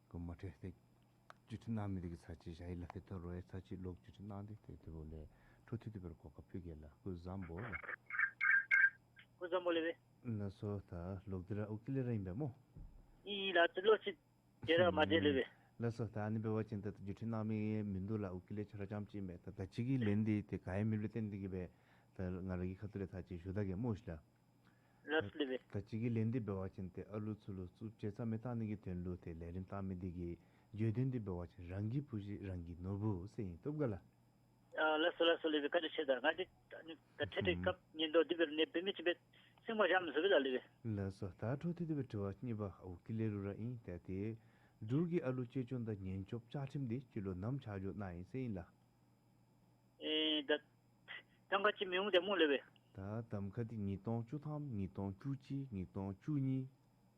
དགོངསམ་མ་ཁྲེལ། ཏེ་བརྒྱུད་འཕྲིན་གནང་མི་འདི་གིས་ཚར་གཅིག་བཞག་ཡི་ལགས། ཏེ་ད་རོགས་ཡང་ཚར་གཅིག་ལོག་བརྒྱུད་འཕྲིན་གནང་སྟེ་ཏེ་དེ་འབདཝ་ལས་འཕྲོ་མཐུད་དེ་སྦེ་ར་གོ་སྐབས་ཕུལ་གེ་ལགས། སྐུ་གཟུགས་བཟང་པོ་ལགས། སྐུ་གཟུགས་བཟང་པོ་ལགས་སྦེ། ལགས་སོ། ད་ལོག་སྟེ་ར་ཨོ་ཀི་ལེ་ར་ཨིན་པས་སྨོ། ཨིན་ལགས། ཏེ་ལོག་ཅི་དེ་ར་མ་བདེ་ལགས་སྦེ། ལགས་སོ། ད་ཨ་ནི་འབད་བ་ཅིན་ད་བརྒྱུད་འཕྲིན་གནང་མི་མིན་འདུག་ལགས། ཨོ་ཀི་ལེ་ཁྱོད་ར་རྐྱངམ་ཅིག་ཨིན་པས། ད་ད་ཅི་གི་ལན་འདི་ཏེ་ག་ཡང་མེདཔ་ལས་བརྟེན་ཏེ་གིས་སྦེ་ད་ང་ར་གི་ཁ་ཐུག་ལས་ཚར་གཅིག་ཞུ་ད་གེ་སྨོ་ཤིག་ལགས། ལགས་སོ་ལགས་སྦེ། ད་ཅི་གི་ལན་འདི་འབད་བ་ཅིན་ཏེ་ཨ་ལུ་ཚུ་ལུ་རྩུབ་སྤྱོད་རྩ་མེད་བཏང་ནི་གི་དོན་ལུ་ཏེ་ལས་རིམ་བཏང་མི་འདི་གི་བརྗོད་དོན་འདི་འབད་བ་ཅིན་རང་གི་བུ་གཞི་རང་གི་ནོར་བུ་ཟེར་ཨིན། བཏུབ་ག་ལགས། ཨ་ལགས་སོ་ལགས་སོ་ལགས་སྦེ། བཀའ་དྲིན་ཆེ། ད་ང་འདི་ད་ཨ་ནི་ད་ཐད་ཐད་ཨུམ་སྐབས་ཉིན་དུ་འདི་སྦེ་ནི་འབད་མི་ཅིག་སྦེ་སེམས་ཁར་བཞག་མི་ཚུགས་པས་ལགས་སྦེ། ལགས་སོ། ད་འཕྲོ་མཐུད་དེ་སྦེ་དྲི་བ་གཉིས་པ་ཨོ་ཀི་ལེ་ལུ་ར་ཨིན། ཏེ་ཏེ་འབྲུག་གི་ཨ་ལུ་གཅེས་སྐྱོང་དང་ཉེན་སྐྱོབ་བཅའ་ཁྲིམས་འདི་སྤྱི་ལོ་ནམ་ཆ་འཇོག་གནང་ཡི་ཟེར་ཨིན་ལགས། ཨེ་ད་གདམ་ཁ་ཅིག་མི་འོང་ཏེ་སྨོ་ལགས་སྦེ། ད་གདམ་ཁ་འདི་ཉིས་སྟོང་བཅུ་ཐམ་ཉིས་སྟོང་བཅུ་གཅིག་ཉིས་སྟོང་བཅུ་གཉིས་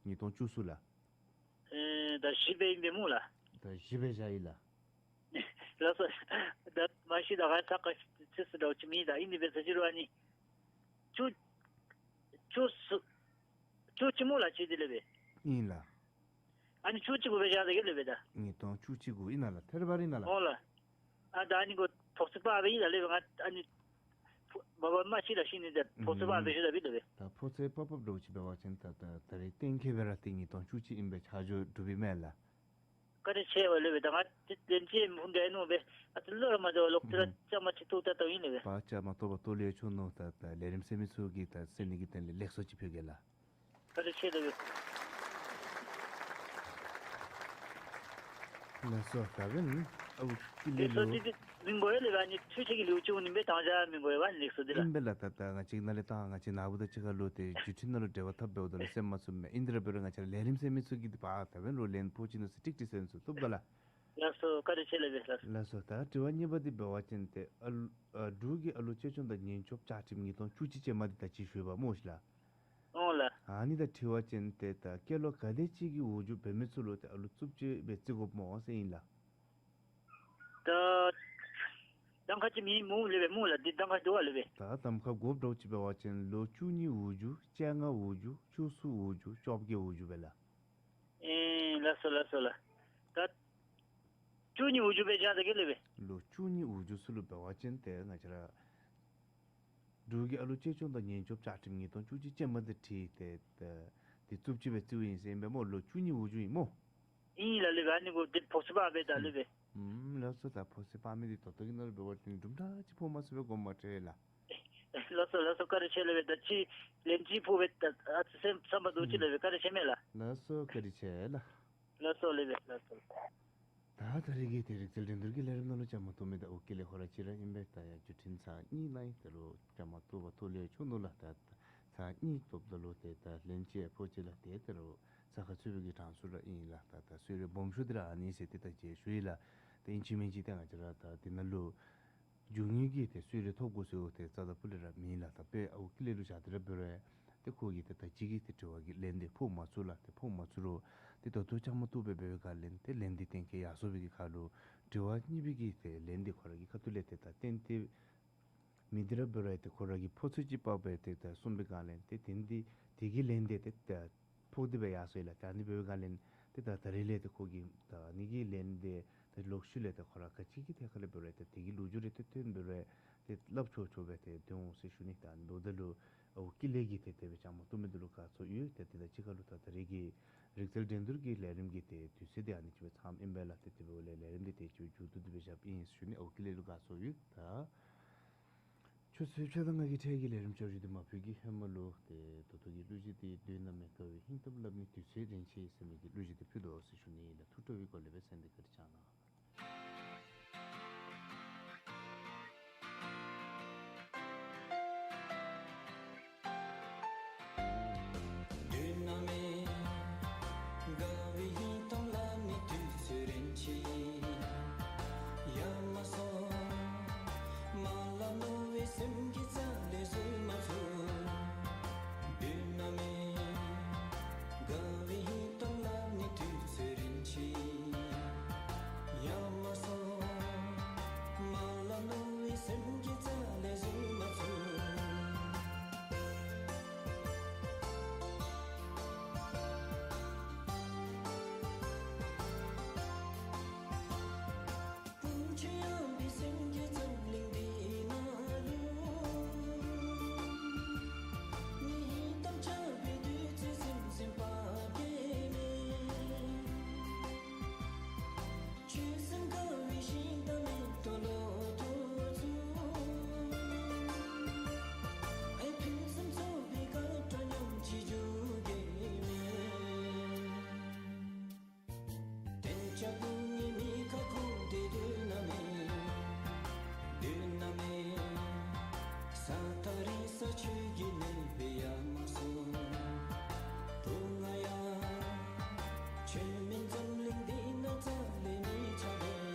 ཉིས་སྟོང་བཅུ་གསུམ་ལགས། ཨེ་ད་བཞི་སྦེ་ཨིན་པས་སྨོ་ལགས། ད་བཞི་སྦེ་བཞག་ཡི་ལགས། ལགས་སོ། ད་མ་གཞི་ད་ག་ཚ་ཁ་ཚིག་སུ་འདྲཝ་ཅིག་མེད། ད་ཨིན་ནི་འབད་ས་ཅིག་རུང་ཨ་ནི་བཅུ་བཅུ་གསུམ་བཅུ་གཅིག་སྨོ་ལགས། བཅུ་གཅིག་ལགས་སྦེ། ཨིན་ལགས། ཨ་ནི་བཅུ་གཅིག་གུ་སྦེ་བཞག་ད་གེ་ལགས་སྦེ་ད། ཉིས་སྟོང་བཅུ་གཅིག་གུ་ཨིན་ན་ལགས། ཐད་རི་བ་རི་ཨིན་ན་ལགས། འོང་ལགས། ཨ་ད་ཨ་ནི་གུ་ཕོག་ཐུག་པ་སྦེ་ཨིན་ལགས་སྦེ། ང་ཨ་ནི་ཕོ་མ་པ་མ་ཤི་ལ་ཤི་ནི་ད་ཕོག་ཐུག་པ་སྦེ་ཞུ་ད་གེ་ལགས་སྦེ། ད་ཕོག་ཐུག་པ་པ་འདྲཝ་ཅིག་འབད་བ་ཅིན་ད་ད་ད་རེས་གཏན་འཁེལ་སྦེ་ར་ཏེ་ཉིས་སྟོང་བཅུ་གཅིག་ཨིན་པས། ཆ་འཇོག་གྲུབ་ཨིན་མས་ལགས། བཀའ་དྲིན་ཆེ་བ་ལགས་སྦེ། ད་ང་ཏེ་ལན་ཅིག་མུ་འདྲ་ཨིན་ནོ་སྦེ་ཨ་ཏི་ལོ་ར་མ་དེ་བ་ལོག་ཏེ་ར་ཨུམ་བཅའ་མར་ཅིག་གཏོགས་ད་ལྟོ་ཨིན་ལགས་སྦེ། པ་བཅའ་མར་གཏོགས་པ་གཏོགས་ལས་ཆོག་ནོ། ད་ད་ལས་རིམ་གསན་མི་ཚུ་གིས་ད་གསན་ནི་གི་དོན་ལས་ལེགས་སོ་ཅིག་ཕུལ་གེ་ལགས། བཀའ་དྲིན་ཆེ་ལགས་སྦེ། ལགས་སོ། ད་འབདན་ཨོ་ཀི་ལེ་ལགས་སོ། ལུ་འདི་འདི་མི་དགོ་ཡ་ལགས་སྦེ། ཨ་ནི་འཕྲུལ་ཆས་ཀྱི་ལེའུ་ཅིག་འོང་ནི་སྦེ་དང་ཅ་མི་དགོ་ཡ་བ་ནི་ལེགས་སོ་འདི་ལགས། ཨིན་པས་ལགས། ད་ད་ང་བཅས་ནཱ་ལས་ད་ང་བཅས་ནཱ་བུ་དང་གཅིག་ཁར་ལུ་ཏེ་བརྒྱུད་འཕྲིན་ནང་ལུ་འབྲེལ་བ་འཐབ་འབདཝ་ད་ལུ་གསན་མ་ཚུགས་མས། ཨིན་དེ་ར་འབད་རུང་ང་བཅས་ར་ལས་རིམ་གསན་མི་ཚུ་གིས་འདི་པ་ད་འབདན་རོགས་ལན་ཕོག་ཅི་ནུག་ཟེར་ཀྲིག་ཀྲི་གསན་ཚུགས། བཏུབ་ག་ལགས། ལགས་སོ། བཀའ་དྲིན་ཆེ་ལགས་སྦེ་ལགས། ལགས་སོ། ད་དྲི་བ་གཉིས་པ་འདི་འབད་བ་ཅིན་ཏེ་ཨ་ལུ་ཨ་འབྲུག་གི་ཨ་ལུ་གཅེས་སྐྱོང་དང་ཉེན་སྐྱོབ་བཅའ་ཁྲིམས་ཉིས་སྟོང་བཅུ་གཅིག་ཅན་མ་འདི་ད་ཅི་ཞུ་བ་སྨོ་ཤིག་ལགས། འོང་ལགས། ཨ་ནི་ད་དྲི་བ་ཅིན་ཏེ་ད་སྐྱེས་ལོ་ག་དེ་ཅིག་གི་འོག་འགྱོ་འབད་མི་ཚུ་ལུ་ཏེ་ཨ་ལུ་རྩུབ་སྤྱོད་འབད་བརྩི་དགོཔ་སྨོ་ཟེར་ཨིན་ལགས། ད་གདམ་ཁ་ཅིག་མི་སྨོ་ལགས་སྦེ། སྨོ་ལགས། འདི་གདམ་ཁ་འདུག་པ་ལགས་སྦེ། ད་གདམ་ཁ་དགོཔ་འདྲཝ་ཅིག་འབད་བ་ཅིན་ལོ་བཅུ་གཉིས་འོག་འགྱོ་བཅོ་ལྔ་འོག་འགྱོ་བཅུ་གསུམ་འོག་འགྱོ་བཅོ་བརྒྱད་འོག་འགྱོ་སྦེ་ལགས། ཨེ་ལགས་སོ་ལགས་སོ་ལགས། ད་བཅུ་གཉིས་འོག་འགྱོ་སྦེ་བཞག་ད་གེ་ལགས་སྦེ། ལོ་བཅུ་གཉིས་འོག་འགྱོ་ཚུ་ལུ་འབད་བ་ཅིན་ཏེ་ང་བཅས་ར་འབྲུག་གི་ཨ་ལུ་གཅེས་སྐྱོང་དང་ཉེན་སྐྱོབ་བཅའ་ཁྲིམས་ཉིས་སྟོང་བཅུ་གཅིག་ཅན་མ་འདི་འཁྲིལ་ཏེ་ཏེ་འདི་རྩུབ་སྤྱོད་འབད་བརྩིཝ་ཨིན་ཟེར་ཨིན་པས་སྨོ། ལོ་བཅུ་གཉིས་འོག་འགྱོ་ཨིན་སྨོ། ཨིན་ལགས་ལགས་སྦེ། ཨ་ནི་གུ་འདི་ཕོག་ཐུག་པ་སྦེ་ད་ལགས་སྦེ། ཨུམ་ལགས་སོ། ད་ཕོག་ཐུག་པ་མི་འདི་ད་ལྟོ་གི་ནང་ལུ་འབད་བ་ཅིན་དུམ་གྲ་ཅིག་ཕོག་མ་ཚུགས་པས། དགོངསམ་མ་ཁྲེལ་ལགས། ལགས་སོ་ལགས་སོ། བཀའ་དྲིན་ཆེ་ལགས་སྦེ། ད་ཅི་ལན་ཅིག་ཕོག་པས། ད་ཨ་ཙི་སེམས་བསམ་པ་རྡོག་ཅིག་ལགས་སྦེ། བཀའ་དྲིན་ཆེ་མས་ལགས། ལགས་སོ། བཀའ་དྲིན་ཆེ་ལགས། ལགས་སོ་ལགས་སྦེ། ལགས་སོ། ད་ད་རེས་ཀྱི་ཏེ་རིག་རྩལ་འགྲན་བསྡུར་གྱི་ལས་རིམ་ནང་ལུ་བཅའ་མར་གཏོགས་མི་ད་ཨོ་ཀི་ལེ་ཁོ་ར་གཅིག་ར་ཨིན་པས། ད་ཡང་བརྒྱུད་འཕྲིན་ཚར་གཉིས་གནང་ཡི། ད་རུང་བཅའ་མར་གཏོགས་པ་གཏོགས་ལས་ཆོག་ནུག་ལགས། ད་ཚར་གཉིས་གཏོགསཔ་ད་ལུ་ཏེ་ད་ལན་ཅིག་ཕོག་ཅི་ལགས། ཏེ་ད་རུང་ས་ཁ་ཚུད་པའི་གི་གྲངས་སུ་ར་ཨིན་ལགས། ད་ད་གསོལ་རས་སྦོམ་ཤོས་འདི་ར་ཨ་ནི་ཟེར་ཏེ་ད་ཅི་ཞུ་ཡི་ལགས། ཏེ་ཨིན་ཅི་མིན་ཅི་ཏེ་ང་བཅས་ར་ད་འདི་ནང་ལུ་རྒྱུ་དངོས་ཀྱི་ཏེ་གསོལ་རས་ཐོབ་དགོ་ཟེར་ཏེ་རྩ་དང་ཕུ་ལས་ར་མེད་ལགས། ད་དཔེ་ཨོ་ཀི་ལེ་ལུ་བཞག་སྟེ་ར་འབད་རུང་ཏེ་ཁོ་གིས་ཏེ་ད་ཅི་གི་ཏེ་དྲི་བ་གི་ལན་འདི་ཕོག་མ་ཚུགས་ལགས། ཏེ་ཕོག་མ་ཚུགས་རུང་ཏེ་ད་ལྟོ་བཅའ་མར་གཏོགས་སྦེ་འབད་བའི་སྒང་ལས་ཏེ་ལན་འདི་གཏན་འཁེལ་ཡར་སོང་བའི་གི་ཁར་ལུ་དྲི་བ་གཉིས་པའི་གི་ཏེ་ལན་འདི་ཁོ་ར་གི་ཁ་ཐུག་ལས་ཏེ་ད་གཏན་ཏེ་མི་འདི་ར་འབད་རུང་ཏེ་ཁོ་ར་གི་ཕོག་ཚོད་ཅིག་དཔག་སྦེ་ཏེ་ད་གསུངས་པའི་སྒང་ལས་ཏེ་དེ་འདི་དེ་གི་ལན་འདི་ཏེ་ད་ཕོག་སྟེ་སྦེ་ཡར་སོང་ཡི་ལགས། ད་ཨ་ནི་འབད་བའི་སྒང་ལས་ཏེ་ད་ད་རེས་ལས་ཏེ་ཁོ་གིས་ད་ཨ་ནི་གི་ལན་འདི་ད་ལོག་ཤུལ་ལས་ཏེ་ཁོ་ར་ག་ཅི་གི་ཐད་ཁར་ལས་འབད་རུང་ཏེ་དེ་གི་ལོ་རྒྱུས་རེ་ཏེ་ཐོན་འབད་རུང་ཏེ་སླབ་ཆོག་ཆོག་སྦེ་ཏེ་སྡོད་འོང་ཟེར་ཞུ་ནི། ད་ཨ་ནི་འབདཝ་ད་ལུ་ཨོ་ཀི་ལེ་གིས་ཏེ་དེ་སྦེ་བཅའ་མར་གཏོགས་མི་འདི་ལུ་དགའ་ཚོར་ཡོད། ཏེ་དེ་དང་གཅིག་ཁར་ལུ་ད་ད་རེས་ཀྱི་རིག་རྩལ་འགྲན་བསྡུར་གྱི་ལས་རིམ་གྱི་ཏེ་དུས་ཚོད་འདི་ཨ་ནི་ཅིག་སྦེ་ཚངམ་ཨིན་པས་ལགས། ཏེ་དེ་འབདཝ་ལས་ལས་རིམ་འདི་དེ་ཅིག་མཇུག་བསྡུ་སྟེ་སྦེ་བཞགཔ་ཨིན་ཟེར་ཞུ་ནི། ཨོ་ཀི་ལེ་ལུ་དགའ་ཚོར་ཡོད། ད་ཆུ་ཚོད་ཕྱེད་དང་ལྔ་གི་ཁྲལ་གྱི་ལས་རིམ་བསྐྱར་ཞུ་འདི་མ་ཕུལ་གི་ཧེ་མ་ལུ་ཏེ་ད་ལྟོ་གི་གླུ་གཞས་འདི་གདོད་ན་མེད་དགའ་བའི་ཧིང་སྟོབས་རླབས་ནི་དུས་ཚོད་རིན་ཆེན་ཟེར་མི་གི་གླུ་གཞས་འདི་ཕུལ་དོ་ཟེར་ཞུ་ནི་ཨིན་ལགས། ཐུགས་སྤྲོ་བའི་སྒོ་ལས་སྦེ་གསན་ཏེ་བཀའ་དྲིན་བསྐྱང་གནང་། གདོད་ན་མེད་དགའ་བའི་ཧིང་སྟོབས་རླབས་ནི་དུས་ཚོད་རིན་ཆེན་ཡར་མ་སོང་། མ་ལ་མནོ་བའི་སེམས་ཀྱི་རྩ་ལས་བཟོད་མ་ཚུགས། གདོད་ན་མེད་དགའ་བའི་ཧིང་སྟོབས་རླབས་ནི་དུས་ཚོད་རིན་ཆེན་ ལྕགས་ཕུར་ངེའི་མིག་ཁར་ཁུག་སྟེ་སྡོད་ན་མེད། སྡོད་ན་མེད། ས་ཐག་རིང་ས་ཁྱོད་ཀྱིས་མནན་པའི་ཡ་མ་སོང་། བུ་ང་ཡ། ཁྱོད་མེད་འཛམ་གླིང་འདི་ན་རྩ་ལས་མི་ཆགས་པས།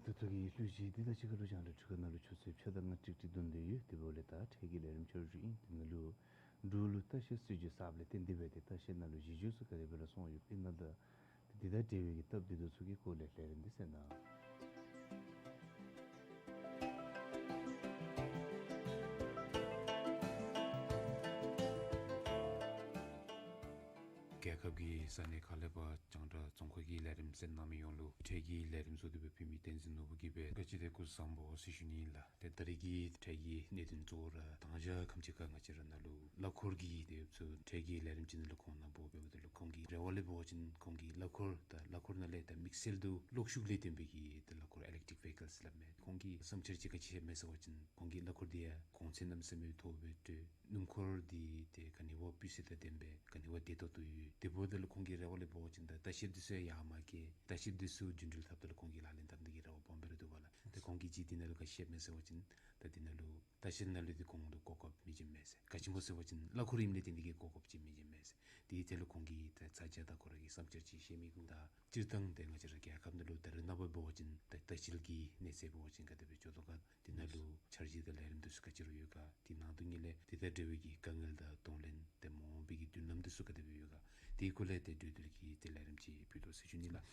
ད་ད་ལྟོ་གི་གླུ་གཞས་འདི་དང་གཅིག་ཁར་ལུ་རྒྱང་བསྒྲགས་འཕྲུལ་ཁང་ནང་ལུ་ཆུ་ཚོད་ཕྱེད་དང་ལྔ་ཀྲིག་ཀྲི་འདོན་ཏེ་ཡོད། དེ་འབདཝ་ལས་ད་འཕྲལ་གྱི་ལས་རིམ་ཁྱོད་ར་ཞུ་ཨིན། དེ་ནང་ལུ་འབྲུག་ལུ་ལྟ་བཤལ་སྲིད་བྱུས་གསརཔ་ལས་བརྟེན་ཏེ་འབད་དེ་ལྟ་བཤལ་ནང་ལུ་གཞི་བཅོལ་ཚུ་ག་དེ་སྦེ་ར་སོང་ཡོདཔ་ཨིན་ན་དང་དེ་དང་འབྲེལ་བའི་གི་སྟབས་བདེ་ཏོག་ཏོ་ཚུ་གི་སྐོར་ལས་ལས་རིམ་འདི་གསན་གནང་། རྒྱལ་ཁབ་ཀྱི་ས་གནས་ཁག་ལས་ཕར་རྒྱང་བསྒྲགས་རྫོང་ཁ་གི་ལས་རིམ་གསན་གནང་མི་ཡོངས་ལུ་འཕྲལ་གྱི་ལས་རིམ་གཙོ་དེ་སྦེ་ཕུལ་མི་བསྟན་འཛིན་ནོར་བུ་གིས་སྦེ་བཀའ་དྲིན་དང་སྐུ་གཟུགས་བཟང་པོ་ཟེར་ཞུ་ནི་ཨིན་ལགས། ཏེ་ད་རེས་ཀྱི་འཕྲལ་གྱི་གནད་དོན་གཙོ་བོ་ར་ད་ང་བཅས་ཁམས་ཅིག་ཁར་ང་བཅས་ར་ནང་ལུ་གླ་འཁོར་གྱི་དེ་ཚུ་འཕྲལ་གྱི་ལས་རིམ་ཅིག་ནང་ལུ་ཁོང་ནཱ་འབོ་འབདཝ་ད་ལུ་ཁོང་གི་རེ་བ་ལས་འབད་བ་ཅིན་ཁོང་གིས་གླ་འཁོར་ད་གླ་འཁོར་ནང་ལས་ད་དམིགས་བསལ་དུ་གློག་ཤུགས་ལས་བརྟེན་པའི་གི་ད་གླ་འཁོར་electric vehicles སླབ་མས། ཁོང་གི་བསམ་འཆར་ཅིག་ག་ཅི་ཡོད་མས་ཟེར་བ་ཅིན་ཁོང་གིས་གླ་འཁོར་འདི་ཡང་གོང་ཚད་གནམ་མེད་ས་མེད་མཐོ་སྦེ་སྤྲོད། སྣུམ་འཁོར་འདི་ཏེ་ག་ནི་བ་སྤུས་ཚད་དང་ལྡནམ་སྦེ་ག་ནི་བ་བདེ་ཏོག་ཏོ་ཡོད། དེ་འབདཝ་ད་ལུ་ཁོང་གི་རེ་བ་ལས་འབད་བ་ཅིན་ད་ལྟ་བཤལ་འདི་ཚུ་ཡར་མར་བསྐྱལ། ལྟ་བཤལ་འདི་ཚུ་རྒྱུན་འགྲུལ་འཐབ་ད་ལུ་ཁོང་གིས་ལག་ལེན་འཐབ་ནི་གི་རེ་བ་སྦོམ་སྦེ་ར་འདུག་པ་ལགས། ཏེ་ཁོང་གིས་ཅིག་འདི་ནང་ལུ་ག་ཅི་བཤད་མས་ཟེར་བ་ཅིན་ད་འདི་ནང་ལུ་ལྟ་བཤལ་ནང་ལུ་འདི་གོང་དུ་གོ་སྐབས་མེད་ཅིག་མས་ཟེར། ག་ཅི་སྨོ་ཟེར་བ་ཅིན་གླ་འཁོར་ཨིནམ་ལས་བརྟེན་ཏེ་གི་གོ་སྐབས་ཅིག་མེད་ཅིག་མས་ཟེར། དེའི་ཐད་ལུ་ཁོང་གིས་ད་ཚ་གྱང་དང་ཁོ་ར་གི་བསམ་འཆར་ཅིག་བཤད་མི་གུ་ད་སྤྱིར་བཏང་ཏེ་ང་བཅས་ར་རྒྱལ་ཁབ་ནང་ལུ་ད་རེས་ནངས་པ་འབད་བ་ཅིན་ད་ལྟ་བཤལ་གྱི་གནས་ཚད་འབད་བ་ཅིན་ག་དེ་སྦེ་འགྱོ་དོ་ག། དེ་ནང་ལུ་འཆར་གཞི་དང་ལས་རིམ་འདི་ཚུ་ག་ཅི་ར་ཡོད་ག། དེ་ནང་དོན་ཉིད་ལས་དེ་དང་འབྲེལ་བའི་གི་དཀའ་ངལ་དང་གདོང་ལེན་ཏེ་མ་འོངས་པའི་གི་མདུན་ལམ་འདི་ཚུ་ག་དེ་སྦེ་ཡོད་ག། དེའི་སྐོར་ལས་ཏེ་གྲོས་བསྡུར་གྱི་ཏེ་ལས་རིམ་ཅིག་ཕུལ་དོ་ཟེར་ཞུ་ནི་ལགས།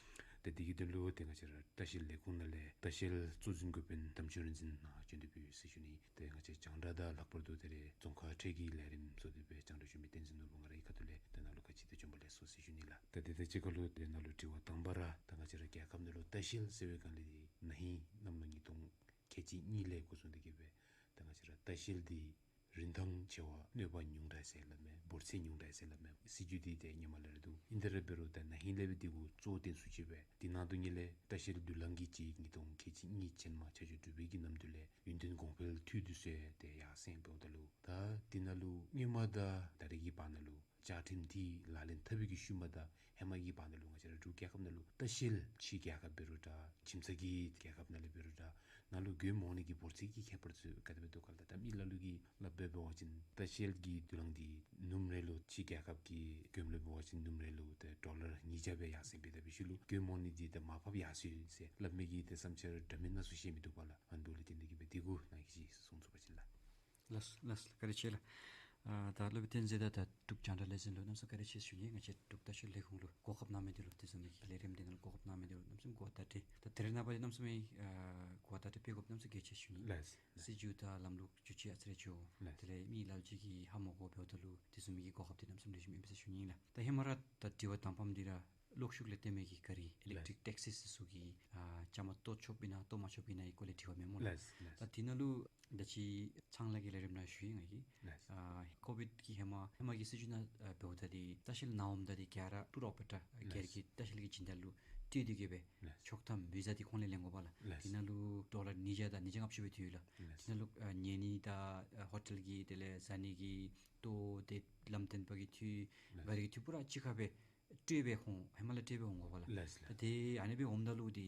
ཏེ་དེ་གི་དོན་ལུ་ཏེ་ང་བཅས་ར་ལྟ་བཤལ་ལས་ཁུངས་ནང་ལས་ལྟ་བཤལ་གཙོ་འཛིན་འགོ་དཔོན་དམ་ཆོས་རིག་འཛིན་ནཱ་བྱོན་ཏེ་ཕུལ་ཟེར་ཞུ་ནི། ཏེ་ང་བཅས་རྒྱང་བསྒྲགས་དང་ལྷག་པར་དུ་ད་རེས་རྫོང་ཁག་འཕྲལ་གྱི་ལས་རིམ་གཙོ་དེ་སྦེ་རྒྱང་བསྒྲགས་ཞུ་མི་བསྟན་འཛིན་ནོར་བུ་ང་རའི་ཁ་ཐུག་ལས་ཏེ་ནཱ་ལུ་ག་ཅི་ཏེ་བྱོན་པ་ལེགས་སོ་ཟེར་ཞུ་ནི་ལགས། ཏེ་དེ་དང་གཅིག་ཁར་ལུ་ཏེ་ནཱ་ལུ་དྲི་བ་དང་པ་ར་ད་ང་བཅས་ར་རྒྱལ་ཁབ་ནང་ལུ་ལྟ་བཤལ་ཟེར་བའི་སྒང་ལས་ན་ཧིང་གནམ་ལོ་ཉིས་སྟོང་ཁལ་གཅིག་གཉིས་ལས་འགོ་བཟུང་སྟེ་གི་སྦེ་ད་ང་བཅས་ར་ལྟ་བཤལ་འདི་ རིན་ཐང་ཆེ་བ་གནོད་པ་ཉུང་དྲགས་ཟེར་སླབ་མས། འབོར་ཚད་ཉུང་དྲགས་ཟེར་སླབ་མས། སྲིད་བྱུས་འདི་ཏེ་ཧེ་མ་ལས་ར་འདུག། ཨིན་ཏེ་ར་འབད་རུང་ད་ན་ཧིང་ལས་སྦེ་འདི་གུ་གཙོ་བོ་བཏོན་ཚུགས་ཅི་སྦེ་འདི་ནང་དོན་ཉིད་ལས་ལྟ་བཤལ་བསྡུ་ལེན་གྱི་སྤྱི་ཉིས་སྟོང་ཁལ་གཅིག་གཉིས་ཅན་མ་ཆ་འཇོག་གྲུབ་པའི་གི་གནམ་དུས་ལས་ཡུན་བརྟན་གོང་འཕེལ་འཐུས་འདི་ཚུ་ཡང་ཏེ་ཡར་སེང་འབདཝ་ད་ལུ་ད་འདི་ནང་ལུ་སྔོན་མ་དང་ད་རེས་ཀྱི་བར་ན་ལུ་བཅའ་ཁྲིམས་འདི་ལག་ལེན་འཐབ་པའི་གི་ཤུལ་མ་དང་ཧེ་མ་གི་བར་ན་ལུ་ང་བཅས་ར་འབྲུག་རྒྱལ་ཁབ་ནང་ལུ་ལྟ་བཤལ་ཕྱི་རྒྱལ་ཁབ་འབད་རུང་འདྲ་ཁྱིམ་ཚང་གི་རྒྱལ་ཁབ་ནང་ལས་འབད་རུང་འདྲ་ནང་ལུ་མགྱོནམ་འོང་ནི་གི་འབོར་ཚད་ཀྱི་ཁྱད་པར་ཚུ་ག་དེ་སྦེ་འདུག་ག་ལགས། ད་མི་ལ་ལུ་གིས་སླབ་སྦེ་འབད་བ་ཅིན་ལྟ་བཤལ་གྱི་བསྡུ་ལེན་འདི་ནུབ་རེ་ལུ་ཕྱི་རྒྱལ་ཁབ་ཀྱི་མགྱོནམ་ལུ་འབད་བ་ཅིན་ནུབ་རེ་ལུ་ཏེ་ཌོ་ལར་ཉིས་བརྒྱ་སྦེ་ཡར་སེང་འབད་ད་པའི་ཤུལ་ལུ་མགྱོནམ་འོང་ནི་འདི་ཏེ་མར་ཕབ་ཡར་སོང་ཡི་ཟེར་སླབ་མི་གི་ཏེ་བསམ་འཆར་འདྲ་མིན་སྣ་ཚོགས་བཤད་མི་འདུག་པ་ལགས། ཨ་ནི་འབདཝ་ལས་བརྟེན་ཏེ་གིས་སྦེ་འདི་གུ་ནཱ་གིས་ཅིག་གསུང་ཚུགས་པ་ཅིན་ལགས། ལགས་ལགས་བཀའ་དྲིན་ཆེ་ལགས། ཨ་ད་སློབ་དཔོན་བསྟན་འཛིན་དང་ད་འབྲུག་རྒྱང་བསྒྲགས་ལས་འཛིན་ལུ་གནམ་མེད་ས་མེད་བཀའ་དྲིན་ཆེ་ཞུ་ནི། ང་བཅས་འབྲུག་ལྟ་བཤལ་ལས་ཁུངས་ལུ་གོ་སྐབས་གནང་མི་འདི་ལུ་དེ་བཟུམ་མའི་གི་ལས་རིམ་འདི་ནང་ལུ་གོ་སྐབས་གནང་མི་འདི་ལུ་གནམ་མེད་ས་མེད་གོ་བ་བརྡ་སྤྲོད། ད་དེ་རེ་ནངས་པ་འདི་གནམ་མེད་ས་མེད་ཨ་གོ་བ་བརྡ་སྤྲོད་པའི་སྐབས་གནམ་མེད་ས་མེད་གལ་ཆེ་ཞུ་ནི། ལགས་ལགས། སྲིད་བྱུས་དང་ལམ་ལུགས་བསྒྱུར་བཅོས་ཨ་ཙི་རེ་འགྱོ། ལགས། དེ་ལས་མི་ལ་ལུ་ཅིག་གིས་ཧ་མ་གོ་འབདཝ་ད་ལུ་དེ་བཟུམ་མའི་གི་གོ་སྐབས་འདི་གནམ་མེད་ས་མེད་ལེགས་ཤོམ་ཨིན་པས་ཟེར་ཞུ་ནི་ལགས། ད་ཧེ་མ་ར་ད་དྲི་བ་དང་པམ་འདི་ར་གློག་ཤུགས་ལས་བརྟེན་མི་གི་ག་རི་ཨི་ལེག་ཊིག་ཊེག་སི་ཟེར་ཚུ་གིས་ཨ་བཅའ་མར་གཏོགས་ཆོགཔ་ཨིན་ན་གཏོགས་མ་ཆོགཔ་ཨིན་ན་གི་སྐོར་ལས་དྲི་བ་མེན་སྨོ་ལགས། ལགས་ལགས། ད་དེ་ནང་ལུ་ད་ཅི་ཚང་ལགས་ཀྱི་ལས་རིམ་ནང་ཞུ་ཡི་ང་གིས། ལགས། ཨ་ཀོ་བིཌ་ཀྱི་ཧེ་མ་ཧེ་མ་གི་སྲིད་བྱུས་ནང་ཨ་འབདཝ་ད་འདི་ལྟ་བཤལ་ནཱ་འོངམ་ད་འདི་ག་ར་ཊུར་ཨོ་པ་རེ་ཊར་ཨ་ལགས། སྒེར་གྱི་ལྟ་བཤལ་གྱི་སྦྱིན་བདག་ལུ་སྤྲོད་དེ་གིས་སྦེ་ལགས། ཆོག་ཐམ་བི་ཟ་འདི་ཁོང་ལས་ལེན་དགོ་པས་ལགས། ལགས། དེ་ནང་ལུ་ཌོ་ལར་ཉིས་བརྒྱ་དང་ཉིས་བརྒྱ་ལྔ་བཅུ་སྦེ་ཐོན་ཡི་ལགས། ལགས། དེ་ནང་ལུ་ཨ་ཉལ་ནི་དང་ཨ་ཧོ་ཊེལ་གྱི་དེ་ལས་བཟའ་ནི་གི་ལྟོ་དེ་ལམ་སྟོན་པ་གི་འཐུས་ལགས། ག་རི་གི་འཐུས་པུ་ར་གཅིག་ཁར་སྦེ་སྤྲོད་སྦེ་ཁོང་ཧེ་མ་ལས་སྤྲོད་སྦེ་འོང་དགོ་པས་ལགས། ལགས་ལགས། ད་དེ་ཨ་ནི་སྦེ་འོངམ་ད་ལུ་འདི་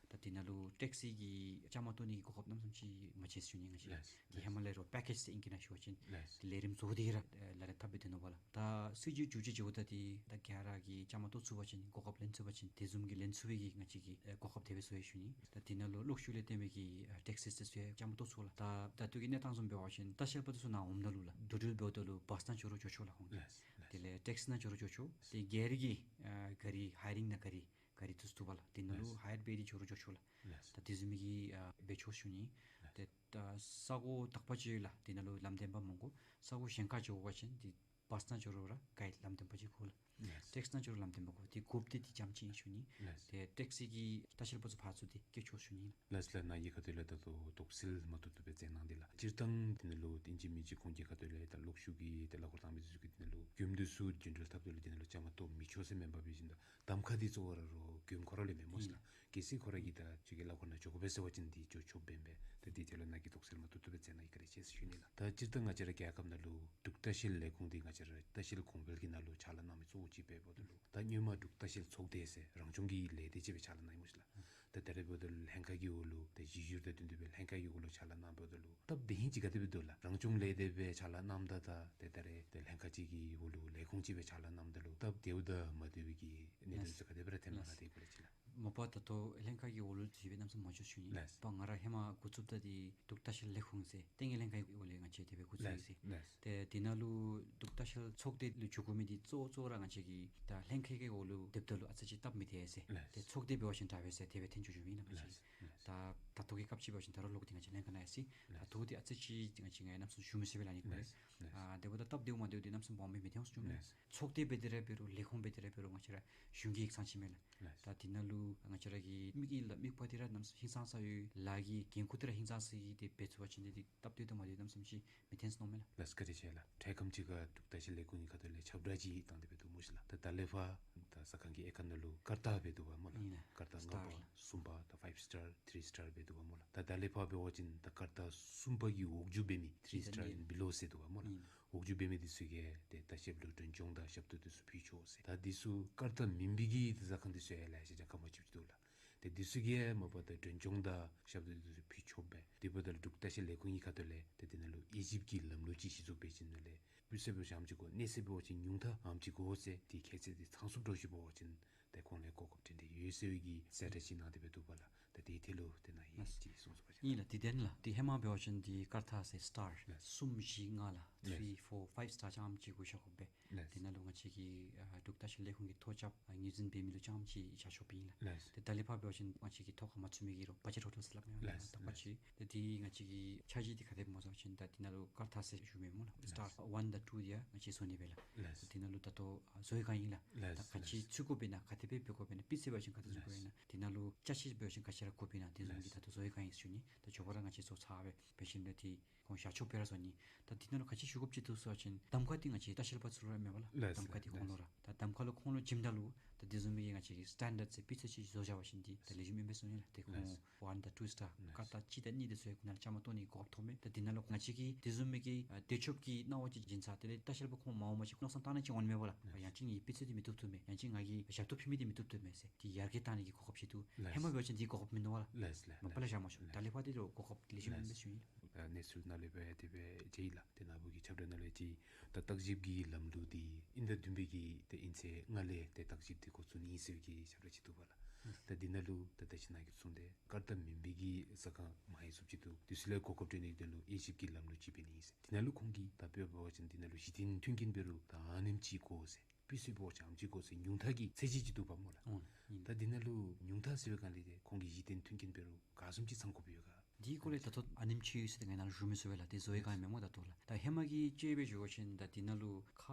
ད་དེ་ནང་ལུ་ཊེག་སི་གི་བཅའ་མར་གཏོགས་ནི་གི་གོ་སྐབས་གནམ་མེད་ས་མེད་ཅིག་མ་མཆིས་ཟེར་ཞུ་ནི་ང་བཅས། ལགས་ལགས། དེ་ཧེ་མ་ལས་ར་པེ་ཀེཇ་ཟེར་ཨིང་སྐད་ནང་ཞུ་བ་ཅིན་ལགས། དེ་ལས་རིམ་གཙོ་བོ་འདི་ར་ལག་ལེན་འཐབ་སྦེ་སྡོད་ནུག་པ་ལགས། ད་སྲིད་བྱུས་བསྒྱུར་བཅོས་འགྱོཝ་ད་འདི་ད་ག་ར་གིས་བཅའ་མར་གཏོགས་ཚུགས་པ་ཅིན་གོ་སྐབས་ལེན་ཚུགས་པ་ཅིན་དེ་བཟུམ་གྱི་ལེན་ཚུགས་པའི་གི་ང་བཅས་ཀྱིས་ཨེ་གོ་སྐབས་དེ་སྦེ་བཟོ་ཡི་ཞུ་ནི། ད་དེ་ནང་ལུ་གློག་ཤུགས་ལས་བརྟེན་མི་གི་ཨེ་ཊེག་སི་ཟེར་ཚུ་ཡང་བཅའ་མར་གཏོགས་ཚུགས་ལགས། ད་ད་ལྟོ་གི་གནས་སྟངས་བཟུམ་འབད་བ་ཅིན་ལྟ་བཤལ་པ་འདི་ཚུ་ནཱ་འོངམ་ད་ལུ་ལགས་འགྲོ་འགྲུལ་འབདཝ་ད་ལུ་བཱས་ནང་འགྱོ་རུང་འགྱོ་ཆོག་ལགས་ཁོང་གིས། ལགས་ལགས། དེ་ལས་ཊེག་སི་ནང་འགྱོ་རུང་འགྱོ་ཆོག། དེ་སྒེར་གྱི་ཨ་ག་རི་ཧའི་རིང་ནང་ག་རི་ག་རི་འདི་ཚུ་བཏུབ་པས་ལགས། དེ་ནང་ལུ་ལགས། ཧའི་ཡར་འབད་དེ་འགྱོ་རུང་འགྱོ་ཆོག་ལགས། ལགས། ད་དེ་བཟུམ་མའི་གི་ཨ་འབད་ཆོག་ཞུ་ནི། ལགས། ཏེ་ད་ས་གོ་དག་པ་ཅིག་ཡོད་ལགས། དེ་ནང་ལུ་ལམ་སྟོན་པ་མི་དགོ། ས་གོ་གཞན་ཁར་འགྱོ་དགོ་པ་ཅིན་དེ་བཱས་ནང་འགྱོ་རུང་ར་གའིཌ་ལམ་སྟོན་པ་ཅིག་དགོ་ལགས། ལགས། ཊེག་སི་ནང་འགྱོ་རུང་ལམ་སྟོན་པ་དགོ། དེ་དགོཔ་འདི་དེ་རྐྱངམ་ཅིག་ཨིན་ཞུ་ནི། ལགས། ཏེ་ཊེག་སི་གིས་ལྟ་བཤལ་པ་ཚུ་ཕར་ཚུར་ཏེ་སྐྱེལ་ཆོག་ཞུ་ནི། ལགས་ལགས། ནཱ་གི་ཁ་ཐུག་ལས་ད་ལྟོ་དོགས་སེལ་མ་བཏུབ་བཏུབ་སྦེ་བསྩལ་གནང་སྟེ་ལགས། སྤྱིར་བཏང་དེ་ནང་ལུ་ཨིན་ཅི་མིན་ཅི་ཁོང་གི་ཁ་ཐུག་ལས་ད་གློག་ཤུགས་ཀྱི་ཏེ་གླ་འཁོར་བཏང་མི་ཚུ་གིས་དེ་ནང་ལུ་མགྱོནམ་འདི་ཚུ་རྒྱུན་འགྲུལ་འཐབ་ད་ལུ་དེ་ནང་ལུ་བཅའ་མར་གཏོགས་མི་ཆོག་ཟེར་མེན་པར་འབད་བ་ཅིན་ད་གདམ་ཁ་འདི་གཙོ་བོ་ར་རོགས་མགྱོནམ་ཁོ་ར་ལུ་མེན་སྨོ་ལགས། ཨིན། གལ་སྲིད་ཁོ་ར་གིས་ད་ཁྱོད་ཀྱི་གླ་འཁོར་ནང་འགྱོ་དགོ་པས་ཟེར་བ་ཅིན་དེ་འགྱོ་ཆོགཔ་འབད་ནི་འབད། ད་དེ་ཐད་ལུ་ནཱ་གིས་དོགས་སེལ་མ་བཏུབ་བཏུབ་སྦེ་བསྩལ་གནང་ཡི། བཀའ་དྲིན་ཆེ་ཟེར་ཞུ་ནི་ལགས། ད་སྤྱིར་བཏང་ང་བཅས་ར་རྒྱལ་ཁབ་ནང་ལུ་འབྲུག་ལྟ་བཤལ་ལས་ཁུངས་འདི་ང་བཅས་ར་ལྟ་བཤལ་གོང་འཕེལ་གྱི་ནང་ལུ་ཕྱག་ལཱ་གནང་མི་གཙོ་བོ་ཅིག་འབདཝ་ད་ལུ་ད་སྔོན་མ་འབྲུག་ལྟ་བཤལ་ཚོགས་སྡེ་ཟེར་རང་སྐྱོང་གི་ལས་སྡེ་ཅིག་སྦེ་ཕྱག་ལཱ་གནང་ཡི་སྨོ་ཤིག་ལགས། ད་ད་རེས་འབདཝ་ད་ལུ་ལྷན་ཁག་གི་འོག་ལུ་ད་གཞི་བསྒྱུར་དང་བསྟུན་ཏེ་སྦེ་ལྷན་ཁག་གི་འོག་ལུ་ཕྱག་ལཱ་གནང་འབདཝ་ད་ལུ་སྟབས་བདེ་ཧིང་ཅིག་ག་དེ་སྦེ་འདུག་ལགས། རང་སྐྱོང་ལས་སྡེ་སྦེ་ཕྱག་ལཱ་གནངམ་ད་དང་ཏེ་ད་རེས་ཏེ་ལྷན་ཁག་ཅིག་གི་འོག་ལུ་ལས་ཁུངས་ཅིག་སྦེ་ཕྱག་ལཱ་གནངམ་ད་ལུ་སྟབས་བདེཝ་དང་མ་བདེ་བའི་གི་གནད་དོན་ཚུ་ག་དེ་སྦེ་ར་ཐོནམ་ཨིན་ན་དེ་སྐོར་ལས་ཅིག་ལགས། མ་པ་ད་ལྟོ་ལྷན་ཁག་གི་འོག་ལུ་ཅིག་སྦེ་གནམ་མེད་ས་མེད་མང་ཤོས་ཞུ་ནི། ལགས། པ་ང་ར་ཧེ་མ་འགོ་བཙུགསཔ་ད་འདི་འབྲུག་ལྟ་བཤལ་ལས་ཁུངས་ཟེར་ལྟས་ངན་ལྷན་ཁག་གི་འོག་ལས་ང་བཅས་དེ་སྦེ་འགོ་བཙུགས་ཡི་ཟེར། ལགས། ཏེ་དེ་ནང་ལུ་འབྲུག་ལྟ་བཤལ་ཚོགས་སྡེ་ལུ་འགྱོ་དགོ་མི་འདི་གཙོ་བོ་གཙོ་བོ་ར་ང་བཅས་ཀྱི་ད་ལྷན་ཁག་གི་འོག་ལུ་སྡོདཔ་ད་ལུ་ཨ་ཙི་ཅིག་སྟབས་མི་བདེ་ཟེར། ལགས། ཏེ་ཚོགས་སྡེ་འབད་བ་ཅིན་དྲག་པས་ཟེར་དེ་སྦེ་ཐོན་འགྱོ་འགྱོཝ་ཨིན་ལགས་ང་བཅས། ལགས། ད་ད་ལྟོ་གི་སྐབས་ཅིག་འབད་བ་ཅིན་ད་རུང་ལོག་སྟེ་ང་བཅས་ལྷན་ཁག་ནང་ཡར་སོ་ཡི། ལགས། ད་ལྟོ་འདི་ཨ་ཙི་ཅིག་ང་བཅས་ང་ཡང་གནམ་མེད་ས་མེད་ཞུ་མི་ཤེས་པས་ལགས་ཨ་ནི་སྐོར་ལས། ལགས། ཨ་དེ་འབདཝ་ད་སྟབས་བདེཝ་མ་བདེཝ་འདི་གནམ་མེད་ས་མེད་སྦོམ་སྦེ་མི་ཐོན་ཟེར་ཞུ་མི། ལགས། ཚོགས་སྡེ་འབད་དེ་ར་འབད་རུང་ལས་ཁུངས་འབད་དེ་ར་འབད་རུང་ང་བཅས་ར་གཞུང་གི་ཡིག་ཚང་ཅིག་མས་ལགས། ལགས། ད་དེ་ནང་ལུ་ང་བཅས་ར་གི་མིག་ཨིན་ལགས་མིག་པ་འདི་ར་གནམ་མེད་ས་མེད་ཧིང་སངས་ས་ཡོད། ལཱ་གི་འགན་ཁུར་འདི་ར་ཧིང་སངས་ས་གི་དེ་འབད་ཚུགས་པ་ཅིན་དེ་སྟབས་བདེ་དང་མ་བདེ་གནམ་མེད་ས་མེད་ཅིག་མི་ཐོན་ཟེར་མནོཝ་མས་ལགས། ལགས་བཀའ་དྲིན་ཆེ་ལགས། འཕྲལ་ཁམས་ཅིག་ཁར་འབྲུག་ལྟ་བཤལ་ལས་ཁུངས་ཀྱི་ཁ་ཐུག་ལས་ཁྱབ་བསྒྲགས་ཅིག་བཏང་སྟེ་སྦེ་འདུག་སྨོ་ཤིག་ལགས། ད་ད་ལས་ཕར་ད་ཟ་ཁང་གི་དབྱེ་ཁག་ནང་ལུ་ཀར་ཏ་འབད་འདུག་པ་སྨོ་ལགས། ཨིན་ལགས། ཀར་ཏ་ལྔ་པ་སི་ཊར་ལགས། གསུམ་པ་ད་ཕའིབ་སི་ཊར་ཐི་རི་སི་ཊར་འབད་འདུག་པ་སྨོ་ལགས། ད་ད་ལས་ཕར་འབད་བ་ཅིན་ད་ཀར་ཏ་གསུམ་པ་གི་འོག་འཇུག་འབད་མི་ཐི་རི་སི་ཊར་ཨིན་ལགས། བི་ལོ་ཟེར་འདུག་པ་སྨོ་ལགས། ཨིན་ལགས། འོག་འཇུག་འབད་མི་འདི་ཚུ་གིས་ཏེ་ལྟ་བཤལ་ལུ་མགྲོན་སྐྱོང་དང་ཞབས་ཏོག་འདི་ཚུ་ཕུལ་ཆོག་ཟེར། ད་འདི་ཚུ་ཀར་ཏ་མེན་པའི་གི་ཏེ་ཟ་ཁང་འདི་ཚུ་ཡང་ལེ་ཤ་ཅིག་ཁ་མ་ཆིབས་ཅིག་འདུག་ལགས། ཏེ་འདི་ཚུ་གིས་མ་པ་ད་མགྲོན་སྐྱོང་དང་ཞབས་ཏོག་འདི་ཚུ་ཕུལ་ཆོག་པས། དེ་འབདཝ་ད་ལུ་འབྲུག་ལྟ་བཤལ་ལས་ཁུངས་ཀྱི་ཁ་ཐུག་ལས་ཏེ་དེ་ནང་ལུ་དབྱེ་ཞིབ་ཀྱི་ལམ་ལུགས་ཅིག་གཞི་བཙུགས་འབད་བ་ཅིན་ནཱ་ལས་སྤུས་ཚད་འབད་བ་ཅིན་ཨ་ཙི་ཅིག་གོ་ཉུང་མཐའ་ཨ་ཙི་ཅིག་གོ་ཟེར་ཏེ་ཁྱད་ཚད་འདི་ཚང་སུ་འདྲཝ་ཅིག་འབད་བ་ཅིན་ཏེ་ཁོང་ལུ་གོ་སྐབས་འདི་འདི་ཡོད་ཟེར་བའི་གི་གསལ་བསྒྲགས་ཅིག་གནང་སྟེ་སྦེ་འདུག་པ་ལགས། ད་དེ་ཐད་ལུ་ཏེ་ནཱ་གིས་ཅིག་གསུང་གསུང་པ་ཅིན། ཨིན་ལགས། དེ་བདེན་ལགས། ཏེ་ཧེ་མ་འབད་བ་ཅིན་འདི་ཀར་ཏ་ཟེར་སི་ཊར་ལགས། གསུམ་བཞི་ལྔ་ལགས། ལགས། ཐི་རི་ཕོར་ཕའིབ་སི་ཊར་རྐྱངམ་ཅིག་གུ་བཞག་དགོ་པས། ལགས། དེ་ནང་ལུ་ང་བཅས་ཀྱི་ཨ་འབྲུག་ལྟ་བཤལ་ལས་ཁུངས་ཀྱིས་ཐོ་རྐྱབ་ཨ་ངོས་འཛིན་འབད་མི་ལུ་རྐྱངམ་ཅིག་བཞག་ཆོགཔ་ཨིན་ལགས། ལགས། ཏེ་ད་ལས་ཕར་འབད་བ་ཅིན་ང་བཅས་ཀྱིས་ཐོ་ཁར་མ་ཚུད་མི་གི་རོགས་བ་ཇེཊ་ཧོ་ཊེལ་ཟེར་སླབ་མས་ལགས། ལགས། ད་པ་ཅིག་ཏེ་འདི་ང་བཅས་ཀྱི་ཆ་གཞི་འདི་ག་དེ་སྨོ་ཟེར་བ་ཅིན་ད་འདི་ནང་ལུ་ཀར་ཐ་ཟེར་ཞུ་མི་སྨོ་ལགས། ལགས། སི་ཊར་ཝན་དང་ཊུ་འདི་ཡང་ང་བཅས་བཟོ་ནི་སྦེ་ལགས། ལགས། འདི་ནང་ལུ་ད་ལྟོ་ཨ་བཟོ་བའི་སྒང་ཨིན་ལགས། ལགས། ད་ག་ཅི་ལགས། ཚུད་དགོཔ་ཨིན་ན་ག་དེ་སྦེ་འབད་དགོཔ་ཨིན་ན་དཔེ་ཚུད་པ་ཅིན་ག་དེ་ཚུད་དགོཔ་ཨིན་ན། ལགས། འདི་ནང་ལུ་ཅ་ཆས་འབད་བ་ཅིན་ག་ཅི་ར་དགོཔ་ཨིན་ན་དེ་བཟུམ་གྱི་ལགས། ད་ལྟོ་བཟོ་བའི་སྒང་ཨིན་ཟེར་ཞུ་ནི། ད་མགྱོགས་པ་ར་ང་བཅས་བཟོ་ཚར་སྦེ་འབད་ཞིནམ་ལས་འདི་ཁོང་བཞག་ཆོག་པའི་ར་བཟོ་ནི། ད་འདི་ནང་ལུ་ག་ཅི་ཞུ་དགོཔ་ཅིག་འདུག་ཟེར་བ་ཅིན་གདམ་ཁ་འདི་ང་བཅས་ལྟ་བཤལ་པ་ཚུ་ལུ་ར་མེན་པ་ལགས། ལགས། གདམ་ཁ་འདི་ལགས། ཁོང་ལུ་ར། ད་གདམ་ཁ་ལུ་ཁོང་ལུ་བྱིནམ་ད་ལུ་ད་འདི་བཟུམ་མའི་གི་ང་བཅས་ཀྱི་སི་ཊེན་ཌརཌ་ཟེར་དཔེ་ཚུད་ཅིག་བཟོ་བཞག་པ་ཅིན་འདི་ད་ལེགས་ཤོམ་ཨིན་པས་ཟེར་ཞུ་ནི་ལགས། ཏེ་ཁོང་ལགས། ཝན་དང་ཊུ་སི་ཊར་ལགས། ཀར་ཐ་གཅིག་དང་གཉིས་འདི་ཚུ་ཡང་ཁོང་ནང་ལུ་བཅའ་མར་གཏོགས་ནི་གོ་སྐབས་ཐོབ་མས། ད་འདི་ནང་ལུ་ང་བཅས་ཀྱིས་དེ་བཟུམ་མའི་གི་ཨ་འདོད་སྐྱོང་གི་གནང་བ་ཅིག་བྱིན་ཚར། དེ་ལས་ལྟ་བཤལ་པ་ཁོང་མ་འོངམ་ཅིག་མནོ་བསམ་བཏང་ནི་ཅིག་འོང་ནི་མས་པ་ལགས། ལགས། ཡང་ཅིན་ངེའི་དཔེ་ཚུད་འདི་མི་བཏུབ་བཏུབ་མས། ཡང་ཅིན་ང་གིས་ཞབས་ཏོག་ཕུལ་མི་འདི་མི་བཏུབ་བཏུབ་མས་ཟེར། དེ་ཡར་རྒྱས་བཏང་ནི་གི་གོ་སྐབས་ཅིག་འདུག། ལགས། ཧེ་མ་འབད་བ་ཅིན་འདི་གོ་སྐབས་མིན་ནུག་པ་ལགས། ལགས་ལགས། མ་པ་ལས་བཞག་མ་ཆོག། ལགས། ད་ལས་ཕར་འདི་ལུ་གོ་སྐབས་ལེགས་ཤོམ་ཨིན་པས་ཟེར་ཞུ་ནི། ལགས། གནས་ཚུལ་ནང་ལས་སྦེ་དེ་སྦེ་མཇལ་ཡི་ལགས། ཏེ་ནཱ་བུ་གི་ཁྱབ་བསྒྲགས་ནང་ལས་ཅིག་ད་བརྟག་ཞིབ་ཀྱི་ལམ་ལུགས་འདི་དབྱིན་ཟླ་བདུན་པའི་གི་ཏེ་དབྱིན་ཚེས་ལྔ་ལས་ཏེ་བརྟག་ཞིབ་འདི་འགོ་བཙུགས་ནི་ཨིན་ཟེར་བའི་གི་ཁྱབ་བསྒྲགས་ཅིག་འདུག་པ་ལགས། ད་འདི་ནང་ལུ་ད་ད་ཅི་ནཱ་གིས་གསུངས་ཏེ་ཀར་ཐ་མེན་པའི་གི་ཟ་ཁང་མང་ཡི་སུབ་ཅིག་འདུག། དེ་ཚུ་ལུ་གོ་སྐབས་སྤྲོད་ནིའི་དོན་ལུ་དབྱེ་ཞིབ་ཀྱི་ལམ་ལུགས་ཅིག་འབད་ནི་ཨིན་ཟེར། འདི་ནང་ལུ་ཁོང་གིས་ད་དཔེ་འབད་བ་ཅིན་འདི་ནང་ལུ་གཞི་རྟེན་མཐུན་རྐྱེན་འབད་རུང་ད་ཨ་ནེམ་ཅིག་དགོ་ཟེར། དཔེ་ཚུད་པོ་ཅིག་ཨ་ནེམ་ཅིག་དགོ་ཟེར་ཉུང་མཐའ་གི་ཚད་གཞི་ཅིག་འདུག་པ་སྨོ་ལགས། ཨོ་ཨིན། ད་འདི་ནང་ལུ་ཉུང་མཐའ་ཟེར་བའི་སྒང་ལས་ཏེ་ཁོང་གི་གཞི་རྟེན་མཐུན་རྐྱེན་འབད་རུང་ག་བཟུམ་ཅིག་ཚང་དགོཔ་ཡོད་ག། འདི་སྐོར་ལས་ད་ལྟོ་ཨ་ནེམ་ཅིག་ཡོད་ཟེར་ཏེ་ང་ནཱ་ལུ་ཞུ་མི་ཚུགས་པས་ལགས། ཏེ་བཟོ་བའི་སྒང་མེན་སྨོ་ད་ལྟོ་ལགས། ད་ཧེ་མ་གི་དཔྱེ་སྦེ་ཞུ་བ་ཅིན་ད་འདི་ནང་ལུ་ཁག་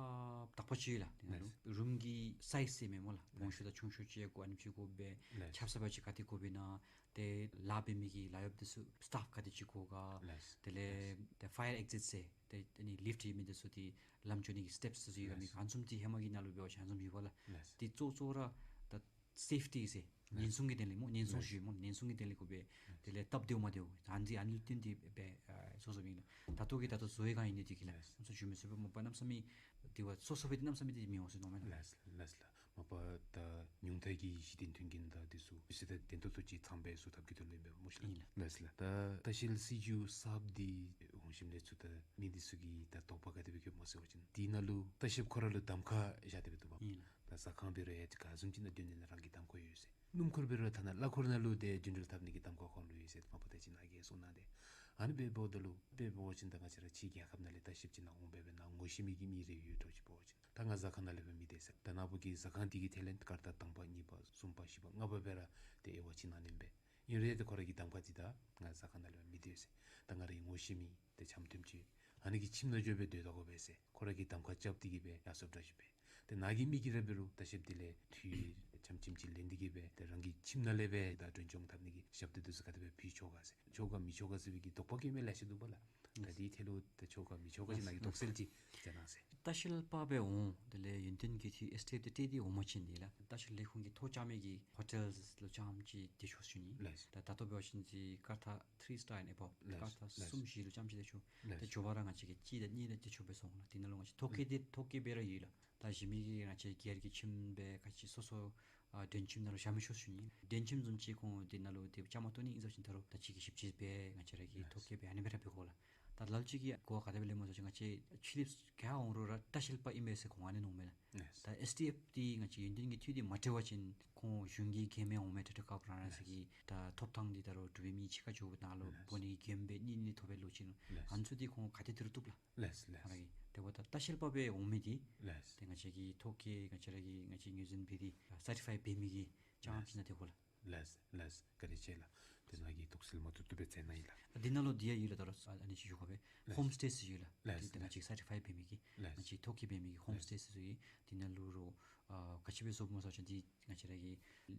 དག་པ་ཅིག་ཡོད་ལགས། འདི་ནང་ལུ་རུམ་གྱི་སའིཛ་ཟེར་མེན་སྨོ་ལགས། སྦོམ་ཤོས་དང་ཆུང་ཤོས་ཅིག་དགོ་ཨ་ནེམ་ཅིག་དགོ་པས། ལགས། ཆབ་གསང་པ་ཅིག་ག་དེ་དགོཔ་ཨིན་ན། ཏེ་ལཱ་འབད་མི་གི་ལཱ་གཡོགཔ་འདི་ཚུ་སི་ཊཕ་ག་དེ་ཅིག་དགོ་ག། ལགས། དེ་ལས་ཏེ་ཕ་ཡར་ཨེག་ཛིཊ་ཟེར་ཏེ་ཨ་ནི་ལིཕཊ་ཡོད་མི་འདི་ཚུ་ཏེ་ལམ་འགྱོ་ནི་གི་སི་ཊེབས་ཚུ་ཡོད་ག་མེད་ག། ལགས། ཨ་ནི་བཟུམ་ཅིག་ཧེ་མ་གི་ནང་ལུ་འབད་བ་ཅིན་ཨ་ནི་བཟུམ་ཡོད་པ་ལགས། ལགས། ཏེ་གཙོ་གཙོ་ར་ད་སེཕ་ཊི་ཟེར་ལགས། ཉེན་སྲུང་གི་དོན་ལས་སྨོ། ཉེན་སྲུང་ཞུ་སྨོ། ཉེན་སྲུང་གི་དོན་ལས་དགོ་པས། དེ་ལས་སྟབས་བདེཝ་མ་བདེཝ་ཨ་ནི་ཨ་ནི་ལུ་བརྟེན་ཏེ་འབད་ཨ་བཟོ་བཟོཝ་ཨིན་ལགས། ད་ལྟོ་གི་ད་ལྟོ་བཟོ་བའི་སྒང་ཨིན་ནི་འདི་གིས་ལགས། ལགས། ང་བཅས་ཞུ་མི་ཚུགས་པས། མ་པ་གནམ་མེད་ས་མེད་དེ་བ་སོ་སོ་སྦེ་འདི་གནམ་མེད་ས་མེད་འདི་མི་འོང་ཟེར་མནོཝ་མས་ལགས། ལགས་ལགས་ལགས། མ་པ་ད་ཉུང་མཐའ་གི་གཞི་རྟེན་མཐུན་རྐྱེན་དང་འདི་ཚུ་ཟེར་ད་དོན་ཏོག་ཏོ་ཅིག་ཚང་པའི་བཟོ་ཐབས་ཀྱི་དོན་ལུ་ཨིན་པས་སྨོ་ཤིག་ལགས། ཨིན་ལགས། ལགས་ལགས། ད་ལྟ་བཤལ་སྲིད་བྱུས་གསརཔ་འདི་འོང་ཞིནམ་ལས་ཚུར་ད་མི་འདི་ཚུ་གིས་ད་དོགས་པ་ག་དེ་སྦེ་བསྐྱེདཔ་སྨོ་ཟེར་བ་ཅིན་འདི་ནང་ལུ་ལྟ་བཤལཔ་ཁོ་ར་ལུ་གདམ་ཁ་བཞག་སྟེ་སྦེ་འདུག་པ། ཨིན་ལགས། ད་ཟ་ཁང་འབད་རུང་ཡང་ག་བཟུམ་ཅིག་ནང་སྡོད་ནི་ཨིན་ན་རང་གི་གདམ་ཁ་ཡོད་ཟེར། སྣུམ་འཁོར་འབད་རུང་ཐ་ན་གླ་འཁོར་ནང་ལུ་ཏེ་རྒྱུན་འགྲུལ་འཐབ་ནི་གི་གདམ་ཁ་ཁོང་ལུ་ཡོད་ཟེར་མ་པ་ད་ཅི་ནཱ་གིས་གསུངས་གནང་སྟེ། ཨ་ནི་སྦེ་འབདཝ་ད་ལུ་དཔེ་འབད་བ་ཅིན་ད་ང་བཅས་ར་ཕྱི་རྒྱལ་ཁབ་ནང་ལས་ལྟ་བཤལཔ་ཅིག་ནཱ་འོང་སྦེ་སྦེ་ནཱ་ངོ་ཤེས་མི་གི་མི་རེ་ཡོད་འགྱོ་ཅིག་འབད་བ་ཅིན་ད་ང་ཟ་ཁང་ནང་ལས་སྦེ་མི་སྡོད་ཟེར། ད་ནཱ་བུ་གི་ཟ་ཁང་འདི་གི་ཐད་ལས་ཀར་ད་དང་པ་གཉིས་པ་གསུམ་པ་བཞི་པ་ལྔ་པ་སྦེ་ར་ཏེ་དབྱེ་བ་ཕྱེ་གནང་ནི་ཨིན་པས། ཨིན་རུང་ཏེ་ཁོ་ར་གི་གདམ་ཁ་འདི་ད་ང་ཟ་ཁང་ནང་ལས་སྦེ་མི་སྡོད་ཟེར། ད་ང་རའི་ངོ་ཤེས་མི་ཏེ་འཆམ་མཐུན་ཅིག་ཨ་ནི་གི་ཁྱིམ་ནང་འགྱོ་སྦེ་སྡོད་དོ་གོ་པས་ཟེར། ཁོ་ར་གིས་གདམ་ཁ་རྐྱབ་སྟེ་གིས་སྦེ་ཡར་སོངམ་འདྲཝ་ཅིག་སྦེ། ཏེ་ནཱ་གི་མི་གིས་ར་འབད་རུང་ལྟ་བཤལཔ་འདི་ལས་འཐུས་འཆམ་ཆིམ་ཅིག་ལེན་ཏེ་གིས་སྦེ་ཏེ་རང་གི་ཁྱིམ་ནང་ལས་སྦེ་ད་མགྲོན་སྐྱོང་འཐབ་ནི་གི་ཞབས་ཏོག་འདི་ཚུ་ག་དེ་སྦེ་ཕུལ་ཆོག་ག་ཟེར། ཆོག་ག་མི་ཆོག་ག་ཟེར་བའི་གི་དོགས་པ་བསྐྱེད་མི་ལེ་ཤ་འདུག་པ་ལགས། ད་འདི་ཐད་ལུ་ད་ཆོག་ག་མི་ཆོག་ག་ཅིག་ནཱ་གིས་དོགས་སེལ་ཅིག་བྱིན་གནང་ཟེར། ལྟ་བཤལ་པ་སྦེ་འོང་དེ་ལས་ཡུན་བརྟན་གྱི་འཐུས་ཨེསི་ཊི་ཨེཕ་འདི་སྤྲོད་དེ་འོང་པ་ཅིན་འདི་ལགས་ལྟ་བཤལ་ལས་ཁུངས་ཀྱིས་ཐོ་རྐྱབ་མི་གི་ཧོ་ཊེལ་ལུ་རྐྱངམ་ཅིག་སྡོད་ཆོག་ཟེར་ཞུ་ནི། ལགས། ད་ད་ལྟོ་འབད་བ་ཅིན་ཅིག་ཀར་ཐ་ཐིརི་སི་ཊར་ཨེན་ཨེ་བོབ། ལགས། ཀར་ཐ་ལགས། གསུམ་བཞི་ལུ་རྐྱངམ་ཅིག་སྡོད་ཆོག། ལགས། ད་མགྱོགས་པ་ར་ང་བཅས་ཀྱིས་གཅིག་དང་གཉིས་ལུ་སྡོད་ཆོག་པས་ཟེར་འོང་ལགས། འདི་ནང་ལུ་ང་བཅས་ཐོ་བཀོད་འདི་ཐོ་བཀོད་འབད་ར་ཡོད་ལགས། ད་གཞན་མི་གིས་ང་བཅས་སྒེར་གྱི་ཁྱིམ་སྦེ་ག་ཅི་སོ་སོ་ཨ་མགྲོན་ཁྱིམ་ནང་ལུ་བཞག་མི་ཆོག་ཟེར་ཞུ་ནི། མགྲོན་ཁྱིམ་བཟུམ་ཅིག་ཁོང་འདི་ནང་ལུ་ཏེ་བཅའ་མར་གཏོགས་ནི་ཨིན་ཟེར་བ་ཅིན་ད་རུང་ད་ཅི་གི་ཞིབ་དཔྱད་འབད་ང་བཅས་ར་གིས་ཐོ་བཀོད་འབད་ཨ་ནི་སྦེ་ར་འབད་དགོ་ལགས། ད་ལ་ལུ་ཅིག་གིས་གོ་བ་ག་དེ་སྦེ་ལེན་སྨོ་ཟེར་བ་ཅིན་ང་བཅས་ཕྱི་གླིངཔ་ག་འོང་རུང་ར་ལྟ་བཤལ་པ་ཨིན་པས་ཟེར་གོ་ང་ནི་མནོཝ་མས་ལགས། ལགས། ད་ཨེསི་ཊི་ཨེཕ་འདི་ང་བཅས་ཡུན་བརྟན་གྱི་འཐུས་འདི་མ་སྤྲོད་པ་ཅིན་ཁོང་གཞུང་གི་འགན་མེད་འོང་མེད་ཏེ་ཏེ་སྐབས་རང་རང་ཟེར་གི། ལགས། ད་ཐོབ་ཐང་འདི་ད་རུང་འབྲུག་པའི་མི་ཕྱི་ཁར་འགྱོ་ནཱ་ལུ་ལགས། འབོ་ནི་གི་འགན་འབད་ནི་ནི་ཐོབ་པའི་ལུགས་ཅིག་ཨིན། ལགས། ཨ་ནི་ཚུ་འདི་ཁོང་ག་དེ་དེ་རུང་བཏུབ་ལགས། ལགས་ལགས། ཨ་ར་གི་དེ་འབདཝ་ད་ལྟ་བཤལ་པ་སྦེ་འོང་མི་འདི། ལགས། ཏེ་ང་བཅས་ཀྱིས་ཐོ་བཀོད་ང་བཅས་ར་གིས་ང་བཅས་ངོས་འཛིན་འབད་དེ་སར་ཊི་ཕའི་འབད་མི་གི་རྐྱངམ་ཅིག་ནང་སྡོད་དགོ་ལགས། ལགས་ལགས། བཀའ་དྲིན་ཆེ་ལགས། ཏེ་ནཱ་གིས་དོགས་སེལ་མ་བཏུབ་བཏུབ་སྦེ་མཛད་གནང་ཡི་ལགས། འདི་ནང་ལུ་འདི་ཡང་ཡོད་ལགས། ད་རུང་ཨ་ནི་ཅིག་ཞུ་དགོ་པས། ལགས། ཧོམ་སི་ཊེ་ཟེར་ཡོད་ལགས། ལགས། ཏེ་ང་བཅས་ཀྱིས་སར་ཊི་ཕའི་འབད་མི་གི། ལགས། ང་བཅས་ཐོ་བཀོད་འབད་མི་གི་ཧོམ་སི་ཊེ་ཟེར་ཡོད། འདི་ནང་ལུ་རུང་ཨ་ག་ཅི་སྦེ་བཟོཝ་སྨོ་ཟེར་བ་ཅིན་འདི་ང་བཅས་ར་གི་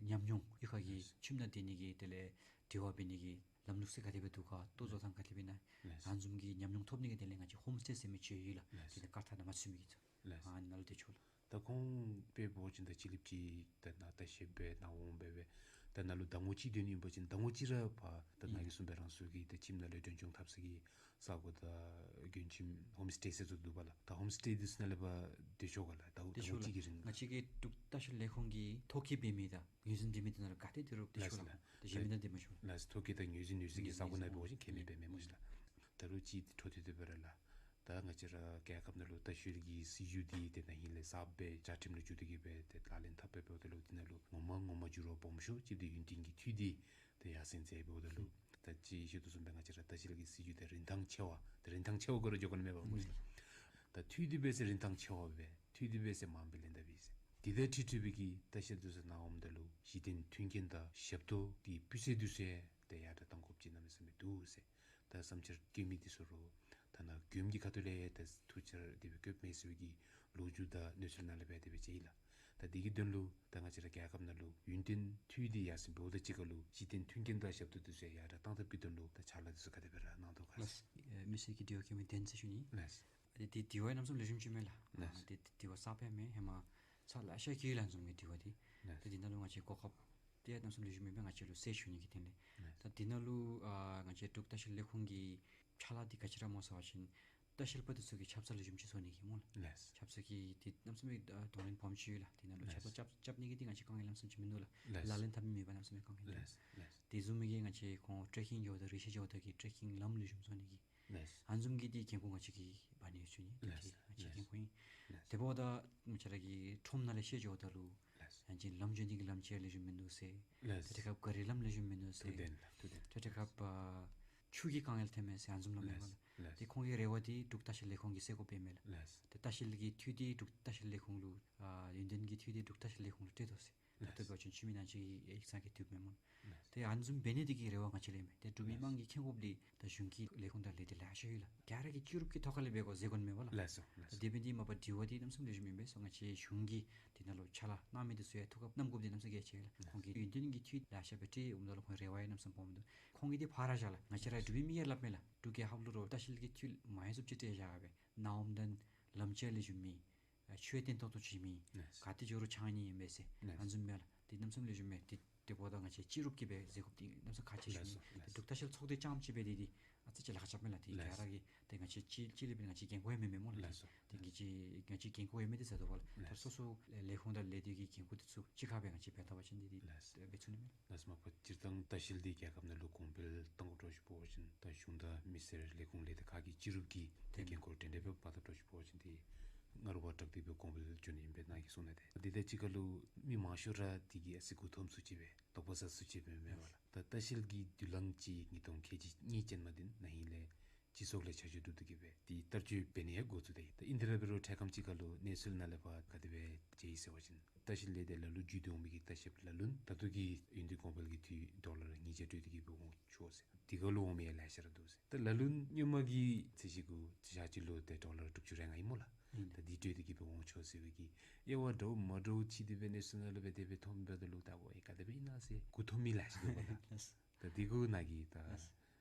ཉམས་མྱོང་གཡུས་ཁ་གི། ལགས། ཁྱིམ་ནང་སྡོད་ནི་གི་དེ་ལས་འབྲེལ་བ་འབད་ནི་གི་ལམ་ལུགས་ཟེར་ག་དེ་སྦེ་འདུག་ག། ལྟོ་བཟོ་ཐངས་ག་དེ་སྦེ་ཨིན་ན། ལགས། ཨ་ནི་བཟུམ་གྱི་ཉམས་མྱོང་ཐོབ་ནི་གི་དེ་ལས་ང་བཅས་ཧོམ་སི་ཊེ་ཟེར་མི་ཅིག་ཡོད་ལགས། ལགས། དེ་ནང་ཀར་ཐ་དང་མ་ཚུད་མི་གི་ཚུ། ལགས། ཨ་ནཱ་ལུ་སྡོད་ཆོག་ལགས། ད་ཁོང་དཔེ་འབད་བ་ཅིན་ད་ཕྱི་གླིངཔ་ཅིག་ད་ནཱ་ལྟ་བཤལཔ་སྦེ་ནཱ་འོང་སྦེ་སྦེ་ད་ནཱ་ལུ་ཟླ་ངོ་གཅིག་སྡོད་ནི་ཨིན་པ་ཅིན་ཟླ་ངོ་གཅིག་ར་ཕར་ད་ནཱ་གིས་གསུངས་པའི་རང་སོའི་གི་ད་ཁྱིམ་ནང་ལས་མགྲོན་སྐྱོང་འཐབ་ས་གི་ས་གོ་དང་མགྱོན་ཁྱིམ་ཧོམ་སི་ཊེ་ཟེར་ཚུ་འདུག་པ་ལགས། ད་ཧོམ་སི་ཊེ་འདི་ཚུ་ནང་ལས་ཕར་སྡོད་ཆོག་ག་ལགས། ད་ཟླ་ངོ་གཅིག་གི་རིང་། ང་བཅས་ཀྱི་འབྲུག་ལྟ་བཤལ་ལས་ཁུངས་ཀྱིས་ཐོ་བཀོད་འབད་མི་དང་ངོས་འཛིན་འབད་མི་འདི་ནང་ལུ་ག་དེ་དེ་རུང་སྡོད་ཆོག་ལགས། ལགས། ད་གཞན་མི་ནང་སྡོད་མ་ཆོག་ལགས། ལགས། ཐོ་བཀོད་དང་ངོས་འཛིན་ཡོད་ས་གི་ས་གོ་ནང་འབད་བ་ཅིན་ཁྱད་མེད་པས་མེན་སྨོ་ཤིག་ལགས། ད་རུང་ཅིག་འཕྲོ་མཐུད་དེ་སྦེ་ར་ལགས། ད་ང་བཅས་ར་རྒྱལ་ཁབ་ནང་ལུ་ལྟ་བཤལ་གྱི་སྲིད་བྱུས་འདི་ཏེ་ན་ཧིང་ལས་གསརཔ་སྦེ་བཅའ་ཁྲིམས་ལུ་འགྱུར་ཏེ་གིས་སྦེ་ཏེ་ལག་ལེན་འཐབ་སྦེ་འབདཝ་ད་ལུ་འདི་ནང་ལུ་ངོ་མ་ངོ་མ་འགྱུར་བ་སྦོམ་ཤོས་ཅིག་འདི་ཡུན་བརྟན་གྱི་འཐུས་འདི་ཏེ་ཡར་སེང་མཛད་འབདཝ་ད་ལུ་ད་ཅི་ཞུ་དོ་བཟུམ་སྦེ་ང་བཅས་ར་ལྟ་བཤལ་གྱི་སྲིད་བྱུས་འདི་རིན་ཐང་ཆེ་བ་ཏེ་རིན་ཐང་ཆེ་བ་གུ་ར་འགྱོ་དགོ་ནི་མས་པ་སྨོ་ཤིག་ལགས། ད་འཐུས་འདི་འབད་ཟེར་རིན་ཐང་ཆེ་བ་སྦེ། འཐུས་ཏེ་སྦེ་ཟེར་མང་སྦེ་ལེན་ད་པས་ཟེར། དེ་དང་འཁྲིལ་འཁྲིལ་བའི་གི་ལྟ་བཤལ་འདི་ཚུ་ནཱ་འོངམ་ད་ལུ་གཞི་རྟེན་མཐུན་རྐྱེན་དང་ཞབས་ཏོག་གི་སྤུས་ཚད་འདི་ཚུ་ཡང་ཏེ་ཡར་དྲག་གཏང་དགོཔ་ཅིག་གནམ་མེད་ས་མེད་འདུག་ཟེར། ད་བསམ་འཆར་བཀོད་མི་འདི་ཚུ་རུང་ད་ནཱ་མགྱོནམ་གྱི་ཁ་ཐུག་ལས་ད་ཐུགས་འཆར་དེ་སྦེ་བཀོདཔ་མས་ཟེར་བའི་གི་ལོ་རྒྱུས་དང་གནས་ཚུལ་ནཱ་ལས་སྦེ་དེ་སྦེ་མཇལ་ཡི་ལགས། ད་དེ་གི་དོན་ལུ་ད་ང་བཅས་ར་རྒྱལ་ཁབ་ནང་ལུ་ཡུན་བརྟན་འཐུས་ཏེ་ཡར་སོང་འབདཝ་དང་གཅིག་ཁར་ལུ་གཞི་རྟེན་མཐུན་རྐྱེན་དང་ཞབས་ཏོག་འདི་ཚུ་ཡང་ཡར་དྲག་གཏང་ཐབས་ཀྱི་དོན་ལུ་ད་ཕྱག་ལཱ་འདི་ཚུ་ག་དེ་སྦེ་ར་གནང་དོ་ག་ལགས། ཨེ་མི་སེར་གྱི་དྲི་བ་བཀོད་མི་བདེན་ཟེར་ཞུ་ནི། ལགས། ཨ་དེ་དྲི་བ་གནམ་མེད་ས་མེད་ལེགས་ཤོམ་བྱུང་མས་ལགས། ལགས། ཨ་དེ་དྲི་བ་གསརཔ་ཡང་མེན། ཧེ་མ་ཚར་ལེ་ཤ་བཀོད་ཡི་ལགས་འཛོམས་ཀྱི་དྲི་བ་འདི། ལགས། ད་འདི་ནང་ལུ་ང་བཅས་གོ་སྐབས་དེ་གནམ་མེད་ས་མེད་ལེགས་ཤོམ་ཡོདཔ་སྦེ་ང་བཅས་ལུ་གསལ་ཞུ་ནི་གི་དོན་ལས། ལགས། ད་འདི་ནང་ལུ་ཨ་ང་བཅས་འབྲུག་ལྟ་བཤལ་ལས་ཁུངས་ཀྱི་ཕྱག་ལཱ་འདི་ག་ཅི་ར་སྨོ་ཟེར་བ་ཅིན་ལྟ་བཤལ་པ་འདི་ཚུ་གིས་ཁྱབ་ཚད་ལེགས་ཤོམ་ཅིག་བཟོ་ནི་གི་སྨོ་ལགས། ལགས། ཁྱབ་ཚད་ཀྱི་འདི་གནམ་མེད་ས་མེད་ཨ་གདོང་ལེན་སྦོམ་ཅིག་ཡོད་ལགས། འདི་ནང་ལུ་ཁྱབ་ཚད་རྐྱབ་རྐྱབ་ནི་གི་འདི་ང་བཅས་དཀའ་ངལ་གནམ་མེད་ས་མེད་ཅིག་མིན་འདུག་ལགས། ལགས། ལག་ལེན་འཐབ་མི་མེད་པ་གནམ་མེད་ས་མེད་དཀའ་ངལ་འདུག། ལགས། ལགས། དེ་བཟུམ་མའི་གི་ང་བཅས་ཁོང་ཊེ་ཀིང་འགྱོཝ་ད་རི་བཤེར་འགྱོཝ་ད་གི་ཊེ་ཀིང་ལམ་ལེགས་ཤོམ་བཟོ་ནི་གི་ལགས། ཨ་ནི་བཟུམ་གྱི་འདི་འགན་ཁུར་ང་བཅས་ཀྱིས་འབག་ནི་ཡོད་ཟེར་ཞུ་ནི། ལགས། ང་བཅས་ལགས། འགན་ཁུར་ཨིན། ལགས། དེ་འབདཝ་ད་ང་བཅས་ར་གི་ཁྲོམ་ནང་ལས་བཤལ་འགྱོཝ་ད་ལུ་ལགས། ཡང་ཅིན་ལམ་འགྱོ་ནི་གི་ལམ་ཁྱེར་ལེགས་ཤོམ་མིན་འདུག་ཟེར། ལགས། ད་རེས་ཁར་ག་རི་ལམ་ལེགས་ཤོམ་མིན་འདུག་ཟེར། ཐུགས་བདེན་ལགས། ཐུགས་བདེན། ད་རེས་ཁར་ཨ་ཆུ་གི་དཀའ་ངལ་ཐོན་མས་ཟེར་ཨ་ནི་བཟུམ་སླབ་མས་ལགས། ལགས། ཏེ་ཁོང་གི་རེ་བ་འདི་འབྲུག་ལྟ་བཤལ་ལས་ཁུངས་ཀྱིས་སེལ་དགོཔ་ཨིན་མས་ལགས། ལགས། ཏེ་ལྟ་བཤལ་གྱི་འཐུས་འདི་འབྲུག་ལྟ་བཤལ་ལས་ཁུངས་ལུ་ཨ་ཡུན་བརྟན་གྱི་འཐུས་འདི་འབྲུག་ལྟ་བཤལ་ལས་ཁུངས་ལུ་སྤྲོད་དོ་ཟེར། ད་ལྟོ་འབད་བ་ཅིན་ཆུ་མིག་ནང་ཅིག་ཡིག་ཚང་གིས་བསྡུ་མི་སྨོ། ལགས། ཏེ་ཨ་ནི་བཟུམ་འབད་ནི་འདི་གིས་རེ་བ་ང་བཅས་ལས་མས། ཏེ་འབྲུག་མི་མང་གི་ཁེ་ཀོབ་འདི་ད་གཞུང་གི་ལས་ཁུངས་དང་ལས་སྡེ་ལེ་ཤ་ཡོད་ལགས། ག་ར་གིས་སྤྱི་རུབ་ཀྱི་ཐོག་ཁ་ལས་འབད་དགོ་ཟེར་གོ་མེན་པ་ལགས། ལགས་སོ། ལགས་སོ། དེ་འབད་ནི་འདི་མ་པ་དྲི་བ་འདི་གནམ་མེད་ས་མེད་ལེགས་ཤོམ་སྦེ་སོང་། ང་བཅས་གཞུང་གིས་འདི་ནང་ལུ་ཕྱག་ལཱ་གནང་མི་འདི་ཚུ་ཡང་ཐུགས་ཁར་བསྣམ་དགོཔ་འདི་གནམ་མེད་ས་མེད་གལ་ཆེ་ལགས། ལགས། ཁོང་གིས་ཡུན་བརྟན་གྱི་འཐུས་ལེ་ཤ་སྦེ་སྤྲོད་འོངམ་ད་ལུ་ཁོང་རེ་བ་ཡང་གནམ་མེད་ས་མེད་སྦོམ་འདུག། ཁོང་གིས་འདི་ཕར་ར་བཞག་ལགས། ང་བཅས་ར་འབྲུག་པའི་མི་ཡང་སླབ་མས་ལགས། འབྲུག་རྒྱལ་ཁབ་ལུ་རོགས་ལྟ་བཤལ་གྱི་འཐུས་མང་ཤོས་ཅིག་སྤྲོད་བཞག་སྦེ་ནཱ་འོངམ་ད་ལམ་ཁྱེར་ལེགས་ཤོམ་མེད། ཨ་ཆུ་ཡང་བརྟན་ཏོག་ཏོ་ཅིག་མེད། ལགས། ག་ཏེ་འགྱོ་རུང་ཆག་ནི་ཨིན་པས་ཟེར། ལགས། ཨ་ནི་བཟུམ་མས་ལགས། འདི་གནམ་མེད་ས་མེད་ལེགས་ཤོམ་མས། འདི་དེ་འབདཝ་ད་ང་བཅས་སྤྱི་རུབ་ཀྱིས་སྦེ་ཟེར་དགོཔ་འདི་གནམ་མེད་ས་མེད་ཁག་ཆེ་ཤོས་ཨིན། ལགས་སོ། ལགས་སོ། འདི་འབྲུག་ལྟ་བཤལ་ཚོགས་སྡེ་རྐྱངམ་ཅིག་འབད་དེ་འདི་ཨ་ཙི་ཅིག་ལཱ་ཁག་རྐྱབ་མས་ལགས། འདི་ལགས་སོ། ག་ར་གིས་ཏེ་ང་བཅས་སྤྱི་སྤྱི་ལས་འབད་ང་བཅས་འགན་ཁུར་ཡོད་མི་མེན་སྨོ་ལགས། ལགས་སོ། ཏེ་ང་བཅས་ང་བཅས་འགན་ཁུར་ཡོད་མི་འདི་ཟེར་དོ་བ་ལགས། ད་ལགས་སོ། སོ་སོ་ལས་ལས་ཁུངས་དང་ལས་སྡེ་གི་འགན་ཁུར་འདི་ཚུ་གཅིག་ཁར་སྦེ་ང་བཅས་འབད་ད་པ་ཅིན་འདི་འདི་ལགས་སོ། འབད་ཚུགས་ནི་མས། ལགས་སོ། མ་པ་སྤྱིར་བཏང་ལྟ་བཤལ་འདི་རྒྱལ་ཁབ་ནང་ལུ་གོང་འཕེལ་གཏང་དགོཔ་འདྲཝ་ཅིག་འབད་བ་ཅིན་ད་གཞུང་དང་མི་སེར་ལས་ཁུངས་ལས་སྡེ་ཁག་གི་སྤྱི་རུབ་ཀྱིས་ཏེ་འགན་ཁུར་འདྲན་འདྲ་སྦེ་འབག་ད་འདྲཝ་ཅིག་འབད་བ་ཅིན་འདི་སྔར་བ་དྲག་སྟེ་སྦེ་གོང་འཕེལ་འགྱོ་ནི་ཨིན་པས་ནཱ་གིས་གསུངས་གནང་སྟེ། འདི་དང་གཅིག་ཁར་ལུ་མི་མང་ཤོས་ར་འདི་གིས་ཨ་ཙི་མགུ་འཐོམ་སུ་ཅིག་སྦེ་དོགས་པ་ཟ་སུ་ཅིག་སྦེ་མེན་པ་ལགས། ད་ལྟ་བཤལ་གྱི་མདུན་ལམ་ཅིག་ཉིས་སྟོང་ཁལ་གཅིག་གཉིས་ཅན་མ་འདི་ནང་ཧིང་ལས་སྤྱི་ཚོགས་ལས་ཆ་འཇོག་གྲུབ་སྟེ་གི་སྦེ་འདི་བསྟར་སྤྱོད་འབད་ནི་ཡང་འགོ་བཙུགས་ཏེ་ཡོད། ད་ཨིན་དེ་ར་འབད་རུང་འཕྲལ་ཁམས་ཅིག་ཁར་ལུ་གནས་ཚུལ་ནང་ལས་ཕར་ག་དེ་སྦེ་མཇལ་ཡི་ཟེར་བ་ཅིན་ལྟ་བཤལ་ལས་སྡེ་ལ་ལུ་བརྒྱུད་དེ་འོང་མི་གི་ལྟ་བཤལ་ལ་ལུ་ད་ལྟོ་གི་ཡུན་བརྟན་གོང་འཕེལ་གྱི་འཐུས་ཌོ་ལར་ཉིས་བརྒྱ་སྤྲོད་དེ་གི་སྦེ་འོང་ཆོག་ཟེར། དེ་ཁར་ལུ་འོང་མི་ཡང་ལེ་ཤ་ར་འདུག་ཟེར། ད་ལ་ལུ་སྔོན་མ་གི་ཚེས་གཅིག་གུ་ཞག་གཅིག་ལུ་ཏེ་ཌོ་ལར་དྲུག་ཅུ་རེ་ལྔ་ཨིན་སྨོ་ལགས། ཨིན། ད་འདི་སྤྲོད་དེ་གི་སྦེ་འོང་ཆོག་ཟེར་བའི་གི་དབྱེ་བ་འདྲཝ་མ་འདྲཝ་ཕྱེ་སྟེ་སྦེ་གནས་ཚུལ་ནང་ལུ་སྦེ་དེ་སྦེ་མཐོངམ་ད་ལུ་ད་འོ་ཡ་ག་དེ་སྦེ་ཨིན་ན་ཟེར་མགུ་འཐོམ་མི་ལེ་ཤ་འདུག་པ་ལགས། ལགས། ད་འདི་གུ་ནཱ་གིས་ད་ལགས།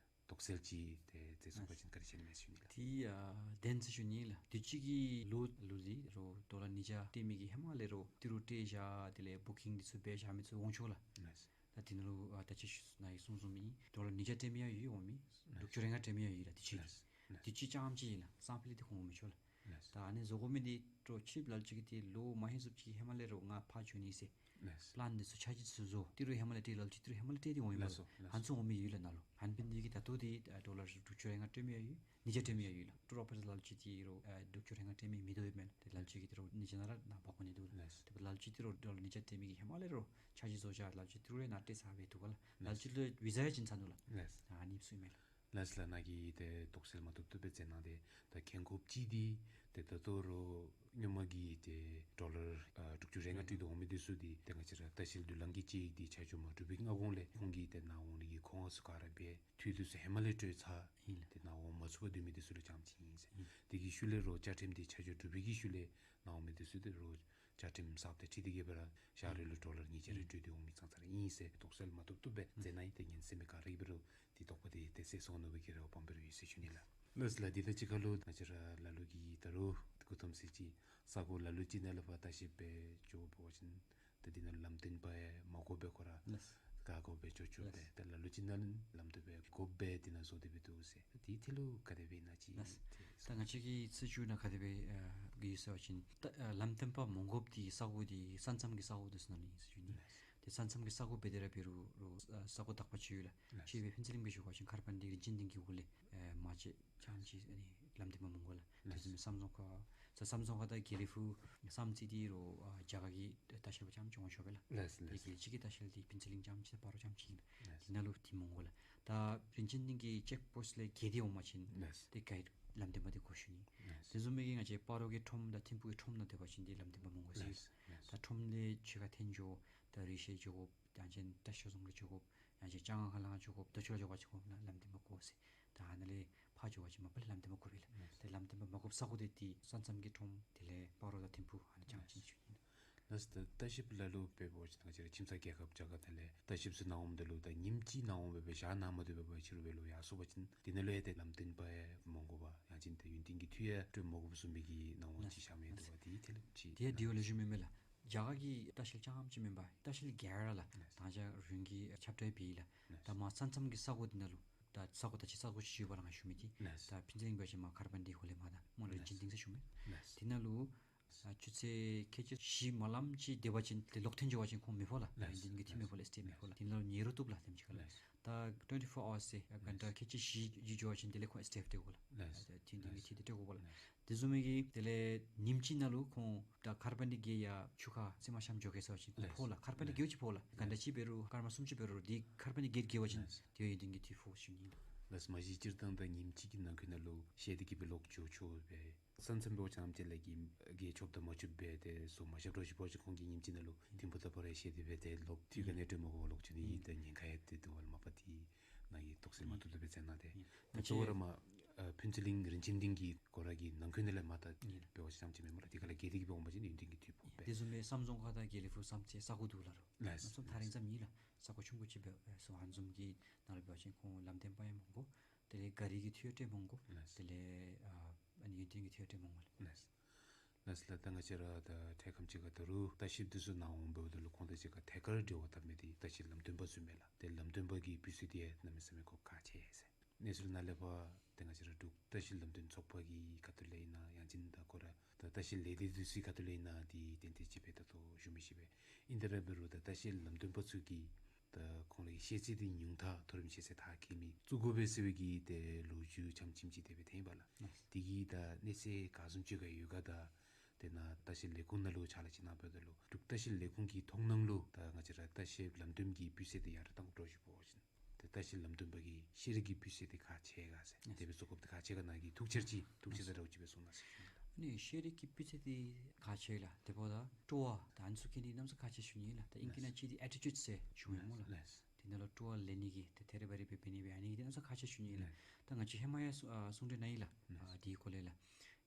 དོགས་སེལ་ཅིག་ཏེ་མཛད་ཚུགས་པ་ཅིན་བཀའ་དྲིན་ཆེ་ནི་མས་ཟེར་ཞུ་ནི་ལགས། ཏེ་ཨ་བདེན་ཟེར་ཞུ་ནི་ལགས། དུས་ཅི་གི་ལོ་ལུ་འདི་རོགས་ཌོ་ལར་ཉིས་བརྒྱ་སྤྲོད་མི་གིས་ཧེ་མ་ལས་རོགས་ཏི་རུ་སྤྲོད་བཞག་དེ་ལས་བུ་ཀིང་འདི་ཚུ་འབད་བཞག་མི་ཚུ་འོང་ཆོག་ལགས། ལགས། ད་འདི་ནང་ལུ་ཨ་ད་ཅི་ཞུ་ནཱ་གིས་གསུངས་གསུངས་མི་ཌོ་ལར་ཉིས་བརྒྱ་སྤྲོད་མི་ཡང་ཡོད། འོང་མི་དྲུག་ཅུ་རེ་ལྔ་སྤྲོད་མི་ཡང་ཡོད་ལགས། དུས་ཅི་གི། ལགས། དུས་ཅི་རྐྱངམ་ཅིག་ཨིན་ལགས། སང་ཕོད་ལས་འདི་ཁོང་འོང་མི་ཆོག་ལགས། ལགས། ད་ཨ་ནི་བཟོ་དགོ་མི་འདི་འདྲཝ་ཅིག་ལ་ལུ་ཅིག་གིས་ཏེ་ལོ་མ་ཧེ་བཟུམ་ཅིག་ཧེ་མ་ལས་རོགས་ང་ཕར་འགྱོ་ནི་ཟེར། ལགས། པ་ལཱན་འདི་ཚུ་འཆར་གཞི་ཚུ་བཟོ། ཏི་རུ་ཧེ་མ་ལས་སྤྲོད་ལ་ལུ་ཅིག་ཏི་རུ་ཧེ་མ་ལས་སྤྲོད་དེ་འོང་མི་ལགས་སོ། ལགས་སོ། ཨ་ནི་ཚུ་འོང་མི་ཡོད་ལགས་ནཱ་ལུ། ཨ་ནི་འབད་ནི་འདི་གིས་ད་ལྟོ་འདི་ཨ་ཌོ་ལར་དྲུག་ཅུ་རེ་ལྔ་སྤྲོད་མི་ཡང་ཡོད། ཉིས་བརྒྱ་སྤྲོད་མི་ཡང་ཡོད་ལགས། ཊུར་ཨོ་པ་རེ་ཊར་ལ་ལུ་ཅིག་འདི་རོགས་ཨ་དྲུག་ཅུ་རེ་ལྔ་སྤྲོད་མི་མི་དོ་ཡོདཔ་མས་ལགས། ཏེ་ལ་ལུ་ཅིག་གིས་འདི་རོགས་ཉིས་བརྒྱ་ནང་ར་ནཱ་འབག་འོང་ནི་འདུག་ལགས། ལགས། ཏེ་ལ་ལུ་ཅིག་འདི་རོགས་ཌོ་ལར་ཉིས་བརྒྱ་སྤྲོད་མི་གིས་ཧེ་མ་ལས་རོགས་འཆར་གཞི་བཟོ་བཞག། ལ་ལུ་ཅིག་ཏི་རུ་ཡང་ནཱ་སྤྲོད་ཚར་སྦེ་འདུག་ག་ལགས། ལགས། ལ་ལུ་ཅིག་ལུ་བི་ཟ་ཡང་བྱིན་ཚར་ནུག་ལགས། ལགས། ཨ་ནི་ཚུ་ཨིན་མས་ལགས། ལགས་ལགས། ནཱ་གིས་ཏེ་དོགས་སེལ་མ་ཐུབ་ཐུབ་སྦེ་མཛད་གནང་སྟེ། ད་ཁེ་ཀོབ་ཅིག་འདི་ཏེ་ད་ལྟོ་རོགས་སྔོན་མ་གི་ཏེ་ཌོ་ལར་ཨ་དྲུག་ཅུ་རེ་ལྔ་སྤྲོད་དེ་འོང་མི་འདི་ཚུ་འདི་ཏེ་ང་བཅས་ར་ལྟ་བཤལ་མདུན་ལམ་གྱི་དཔྱད་ཡིག་འདི་ཆ་འཇོག་མ་གྲུབ་པའི་སྔ་གོང་ལས་ཁོང་གིས་ཏེ་ནཱ་འོང་ནི་གི་མཁོ་དབང་ཚུ་ག་ར་འབད། འཐུས་འདི་ཚུ་ཧེ་མ་ལས་སྤྲོད་ཚར། ཨིན་ལགས། ཏེ་ནཱ་འོང་མ་ཚུགས་པར་སྡོད་མི་འདི་ཚུ་ལུ་རྐྱངམ་ཅིག་ཨིན་ཟེར། ཨིན། དེ་གི་ཤུལ་ལས་རོགས་བཅའ་ཁྲིམས་འདི་ཆ་འཇོག་གྲུབ་པའི་གི་ཤུལ་ལས་ནཱ་འོང་མི་འདི་ཚུ་ཏེ་རོགས་བཅའ་ཁྲིམས་གསརཔ་དང་འཁྲིལ་ཏེ་གི་སྦེ་ར་ཞག་རེ་ལུ་ཌོ་ལར་ཉིས་བརྒྱ་རེ་སྤྲོད་དེ་འོང་མི་ཙང་ཙང་ར་ཨིན་ཟེར་དོགས་སེལ་མ་ཐུབ་ཐུབ་སྦེ་མཛད་གནང་ཡི། ཏེ་ཉན་གསན་མི་ག་ར་གིས་འབད་རུང་འདི་དོགས་པ་འདི་ཏེ་སེལ་སོང་ནུག་པའི་གི་རེ་བ་སྦོམ་སྦེ་ར་ཡོད་ཟེར་ཞུ་ནི་ལགས། ལགས་ལགས། འདི་དང་གཅིག་ཁར་ལུ་ང་བཅས་ར་ལ་ལུ་གིས་ད་རུང་མགུ་འཐོམ་སེལ་ཅིག་ས་གོ་ལ་ལུ་ཅིག་ནང་ལས་ཕར་ལྟ་བཤལ་འབད་འགྱོ་བ་ཅིན་ད་འདི་ནང་ལམ་སྟོན་པ་ཡང་མ་དགོ་པར་ཁོ་ར་ལགས། ག་དགོ་པར་འགྱོ་ཆོག་པས། ལགས། ད་ལ་ལུ་ཅིག་ནང་ལམ་སྟོན་པ་དགོ་པས་འདི་ནང་བཟོ་སྟེ་སྦེ་འདུག་ཟེར། ད་འདི་ཐད་ལུ་ག་དེ་སྦེ་ཨིན་ན་ཅིག། ལགས། ད་ང་བཅས་ཀྱི་སྲིད་བྱུས་ནང་ག་དེ་སྦེ་ཨ་གི་ཡོད་ཟེར་བ་ཅིན་ད་ཨ་ལམ་སྟོན་པ་མ་དགོཔ་འདི་ས་གོ་འདི་ས་མཚམས་ཀྱི་ས་གོ་འདི་ཚུ་ནང་ལུ་ཨིན་ཟེར་ཞུ་ནི། ལགས། ཏེ་ས་མཚམས་ཀྱི་ས་གོ་འབད་དེ་ར་འབད་རུང་རོགས་ཨ་ས་གོ་དག་པ་ཅིག་ཡོད་ལགས། ལགས། ཅིག་སྦེ་ཕུན་ཚོགས་གླིང་སྦེ་ཞུ་བ་ཅིན་མཁར་དཔལ་ལྡན་རིན་ཆེན་སྡིངས་ཀྱི་འོག་ལས་ཨེ་མ་ཆེ་རྐྱངམ་ཅིག་ཨ་ནི་ལམ་སྟོན་པ་མ་དགོ་ལགས། ལགས། དེ་བཟུམ་སྦེ་བསམ་རྫོང་ཁ་ས་བསམ་རྫོང་ཁ་དང་དགེ་ལེགས་ཕུག་བསམ་རྩེ་འདི་རོགས་ཨ་རྒྱ་གར་གྱི་ལྟ་བཤལ་པ་རྐྱངམ་ཅིག་འོང་ཆོག་པས་ལགས། ལགས་ལགས། ཏེ་གལ་ཆེ་གི་ལྟ་བཤལ་འདི་ཕུན་ཚོགས་གླིང་རྐྱངམ་ཅིག་དང་སྤ་རོ་རྐྱངམ་ཅིག་ཨིན་ལགས། ལགས། འདི་ནང་ལུ་འདི་མ་དགོ་ལགས། ད་རིན་ཆེན་སྡིངས་ཀྱི་ཅེཀ་པོསཊ་ལས་བརྒལ་ཏེ་འོང་པ་ཅིན་ལགས། ཏེ་གཱའིཌ་ ལམ་སྟོན་པ་འདི་དགོ་ཞུ་ནི། ལགས། དེ་བཟུམ་མའི་གི་ང་བཅས་སྤ་རོ་གི་ཁྲོམ་དང་ཐིམ་ཕུག་གི་ཁྲོམ་ནང་སྡོད་པ་ཅིན་ཏེ་ལམ་སྟོན་པ་མི་དགོ་ཟེར། ལགས། ལགས། ད་ཁྲོམ་ལས་ཆོས་ཁ་འཐེན་འགྱོ། ད་རེ་ཤ་འགྱོ་དགོཔ། ཡང་ཅིན་ཏ་ཤ་བཟུང་རུང་འགྱོ་དགོཔ། ཡང་ཅིན་ལྕང་སྒང་ཁ་ལང་འགྱོ་དགོཔ། ད་ཆོས་ལ་འགྱོ་བ་ཅིན་ཁོང་ལ་ལམ་སྟོན་པ་དགོ་ཟེར། ད་ཨ་ནཱ་ལས་ཕར་འགྱོ་བ་ཅིན་མ་པ་ལས་ལམ་སྟོན་པ་དགོ་པས་ལགས། ལགས། ད་ལམ་སྟོན་པ་མ་དགོཔ་ས་གོ་འདི་ཏེ་ས་མཚམས་ཀྱི་ཁྲོམ་དེ་ལས་སྤ་རོ་དང་ཐིམ་ཕུག་ཨ་ནཱ་རྐྱངམ་ཅིག་ཞུ་ནི་ལགས། ལགས། ད་ལྟ་ཞིབ་ལ་ལུ་འབད་བ་ཅིན་ང་བཅས་ར་ཁྱིམ་ཚང་རྒྱལ་ཁབ་རྒྱ་གར་དེ་ལས་ལྟ་ཞིབ་ཚུ་གནང་འོངམ་ད་ལུ་ད་ཉིནམ་གཅིག་གནང་འོང་སྦེ་སྦེ་ཞག་ནངས་པ་དེ་སྦེ་འབད་ཕྱི་རུ་འབད་ལོ་ཡར་སོང་པ་ཅིན་དེ་ནང་ལུ་ཡང་ཏེ་ལམ་སྟོན་པ་ཡང་མི་དགོ་པར་ཡང་ཅིན་ཏེ་ཡུན་བརྟན་གྱི་འཐུས་ཡང་སྤྲོད་མི་དགོ་པར་བཟུམ་མའི་གི་གནང་བ་ཅིག་ཤར་མི་འདུག་པ། དེ་དེ་ལས་ཅིག་དེ་དེ་བ་ལས་ཞུ་མི་མེད་ལགས། རྒྱ་གར་གྱི་ལྟ་བཤལ་རྐྱངམ་ཅིག་མེན་པར་ལྟ་བཤལ་སྒེར་ར་ལགས། ལགས། ད་ཅི་རུང་གི་ཁྱབ་བསྒྲགས་འབད་ཡི་ལགས། ལགས། ད་མར་ས་མཚམས་ཀྱི་ས་གོ་འདི་ནང་ལུ་ད་ས་གོ་ད་ཅི་ས་གོ་ཅིག་ཡོད་པ་ལགས་ང་ཞུ་མི་འདི། ལགས། ད་ཕུན་ཚོགས་གླིང་འབད་བ་ཅིན་མར་ཁར་པཱན་ཌི་ཧོ་ལས་མར་ད་སྨོ་ལགས། ལགས། རིན་ཆེན་སྡིངས་ཟེར་ཞུ་མི། ལགས། དེ་ནང་ལུ་ཨ་ཆུ་ཚོད་ཁལ་གཅིག་བཞི་མ་ལངམ་ཅིག་སྡོད་པ་ཅིན་ཏེ་ལོག་འཐོན་འགྱོ་བ་ཅིན་ཁོང་མི་ཕོག་ལགས། ལགས། ཡུན་བརྟན་གྱི་འཐུས་མི་ཕོག་ལགས། སི་ཊེ་མི་ཕོག་ལགས། དེ་ནང་ལུ་ཉལ་རུང་བཏུབ་ལགས། དེམ་ཅིག་ཁར་ལགས། ལགས། ད་ཊུ་ཝེན་ཊི་ཕོར་ཨ་ཝརསི་ཟེར་གྷན་ཊ་ལགས། ཁལ་གཅིག་བཞི་འགྱོ་བ་ཅིན་དེ་ལས་ཁོང་སི་ཊེ་ཕི་དེ་དགོ་ལགས། ལགས། ཨ་ད་ཡུན་བརྟན་གྱི་འཐུས་དེ་སྤྲོད་དགོ་པས་ལགས། ལགས། དེ་བཟུམ་མའི་གི་དེ་ལས་ཉིནམ་གཅིག་ནང་ལུ་ཁོང་ད་ཁར་པཱན་ཌི་གི་ཡར་ཆུ་ཁ་རྩེ་མ་ཤམ་འགྱོ་གེ་ཟེར་བ་ཅིན་ལགས། ཕོག་ལགས། ཁར་པཱན་ཌི་ལགས། གེཝ་ཅིག་ཕོག་ལགས། གྷན་ཊ་གཅིག་འབད་རུང་སྐར་མ་སུམ་ཅུ་འབད་རུང་དེ་ཁར་པཱན་ཌི་གེཝ་ཅིག་འགྱོ་བ་ཅིན་ལགས། དེ་ཡུན་བརྟན་གྱི་འཐུས་ཕོག་ཞུ་ནི་ལགས། ལགས། མ་གཞི་སྤྱིར་བཏང་ད་ཉིནམ་གཅིག་གི་ནང་འཁོད་ནང་ལུ་བཤལ་ཏེ་གི་སྦེ་ལོག་འགྱོ་ཆོག་པས། ས་མཚམས་འབད་བ་ཅིན་ཨམ་ཅིག་ལས་ཀྱི་གི་ཆོབ་དང་མ་ཆོབ་འབད་དེ་སོ་མ་ཤབ་འགྱོ་ཞིནམ་ལས་ཁོང་གིས་ཉིནམ་གཅིག་ནང་ལུ་ཐིམ་ཕུག་དང་སྤ་རོ་བཤལ་ཏེ་སྦེ་ཏེ་ལོག་འཐུས་ག་ནི་སྤྲོད་མི་དགོ་པར་ལོག་འགྱོ་ནི་ཨིན། ད་ཉེན་ཁ་ཡང་དེ་འདུག་པ་ལགས། མ་པ་དེ་ནང་གི་དོགས་སེལ་མ་ཐུབ་ལུ་སྦེ་བཙལ་གནང་སྟེ། ད་གཙོ་བོ་ར་མར་ཨ་ཕུན་ཚོགས་གླིང་རིན་ཆེན་སྡིངས་ཀྱི་སྒོ་ར་གི་ནང་འཁོད་ནང་ལས་མར་ད་འབད་བ་ཅིན་ཨམ་ཅིག་མེན་སྨོ་ལགས། དེ་ཁ་ལས་བརྒལ་ཏེ་གི་སྦེ་འོང་པ་ཅིན་ཡུན་བརྟན་གྱི་འཐུས་ཕོག་པས། དེ་བཟུམ་སྦེ་བསམ་རྫོང་ཁ་དང་དགེ་ལེགས་ཕུག་བསམ་རྩེ་ས་གོ་འདུག་ལགས། ལགས། བསམ་རྫོང་ཐག་རིང་ཙམ་ཨིན་ལགས། ས་གོ་ཆུང་ཀུ་ཅིག་འབད་སོང་། ཨ་ནི་བཟུམ་གྱི་ནང་ལུ་འབད་བ་ཅིན་ཁོང་ལམ་སྟོན་པ་ཡང་མི་དགོ། དེ་ལས་གཱ་རི་གི་འཐུས་ཡང་སྤྲོད་མི་དགོ། ལགས། དེ་ལས་ཨ་ཨ་ནི་ཡུན་བརྟན་གྱི་འཐུས་ཡང་སྤྲོད་མི་དགོ་ལགས། ལགས། ལགས་ལགས། ད་ང་བཅས་ར་ད་འཕྲལ་ཁམས་ཅིག་ཁར་ད་རུང་ལྟ་བཤལཔ་འདི་ཚུ་ནཱ་འོང་འབདཝ་ད་ལུ་ཁོང་དང་གཅིག་ཁར་ཐད་ཀར་འབྲེལ་བ་འཐབ་མི་འདི་ལྟ་བཤལ་ལམ་སྟོན་པ་ཚུ་མས་ལགས། ཏེ་ལམ་སྟོན་པ་གི་སྤུས་ཚད་འདི་ཡང་གནམ་མེད་ས་མེད་གོ་ཁག་ཆེ་ཟེར། གནས་ཚུལ་ནང་ལས་ཕར་ཏེ་ང་བཅས་ར་འབྲུག་ལྟ་བཤལ་ལམ་སྟོན་ཚོགས་པ་གི་ཁ་ཐུག་ལས་ཨིན་ན་ཡང་ཅིན་ད་ཁོ་ར་ད་ལྟ་བཤལ་ལས་སྡེ་འདི་ཚུ་གི་ཁ་ཐུག་ལས་ཨིན་ན་འདི་ཏན་ཏན་ཅིག་སྦེ་ད་ལྟོ་ཞུ་མི་ཤེས་པས། ཨིན་ཏེ་ར་འབད་རུང་ད་ལྟ་བཤལ་ལམ་སྟོན་པ་ཚུ་གིས་ད་ཁོང་རའི་ཤེས་ཚད་འདི་ཉུང་མཐའ་མཐོ་རིམ་ཤེས་ཚད་མཐར་འཁྱོལ་མི་བཙུགས་དགོ་པས་ཟེར་བའི་གི་ཏེ་ལོ་རྒྱུས་ཙམ་ཅིག་ཨམ་ཅིག་དེ་སྦེ་ཐོན་པས་ལགས། དེ་གིས་ད་གནས་ཚད་ག་བཟུམ་ཅིག་ཁར་ཡོད་ག་ད་དེ་ནང་ལྟ་བཤལ་ལས་ཁུངས་ནང་ལུ་ཕྱག་ལཱ་ཅིག་གནང་འབདཝ་ད་ལུ་འབྲུག་ལྟ་བཤལ་ལས་ཁུངས་ཀྱི་མཐོང་སྣང་ལུ་ད་ང་བཅས་ར་ལྟ་བཤལ་ལམ་སྟོན་གྱི་སྤུས་ཚད་འདི་ཡར་དྲག་འགྱོ་ཞིནམ་ལས་ཏེ་ལྟ་བཤལ་ལམ་སྟོན་པ་གི་ཤེས་རིག་གི་སྤུས་ཚད་འདི་ཁག་ཆེ་ག་ཟེར་དེ་སྦེ་བཟོ་དགོཔ་འདི་ཁག་ཆེ་ག་ནཱ་གི་ཐུགས་འཆར་ཅིག་ཐུགས་འཆར་དང་འདྲཝ་ཅིག་སྦེ་གསུང་གནང་ཟེར་ཞུ་ནི་ལགས། ཨ་ནི་ཤེས་རིག་གི་སྤུས་ཚད་འདི་ཁག་ཆེ་ལགས། དེ་འབདཝ་ད་སྤྲོ་བ་ད་ཨ་ནི་ཚུ་མཁྱེན་ནི་གནམ་མེད་ས་མེད་ཁག་ཆེ་ཞུ་ནི་ལགས། ད་ཨིང་སྐད་ནང་ཅིག་འདི་ཨེ་ཊི་ཊིའུཌ་ཟེར་ཞུཝ་ཨིན་སྨོ་ལགས། ལགས། དེ་ནང་ལུ་སྤྲོ་བ་ལེན་ནི་གི་ཏེ་ཐེ་རེ་བ་རེ་སྦེ་འབད་ནི་སྦེ་ཨ་ནི་འདི་གནམ་མེད་ས་མེད་ཁག་ཆེ་ཞུ་ནི་ལགས། ལགས། ད་ང་བཅས་ཧེ་མ་ཡང་གསུ་ཨ་གསུང་གྲོས་གནང་ཡི་ལགས། ལགས། ཨ་དེའི་སྐོར་ལས་ལགས།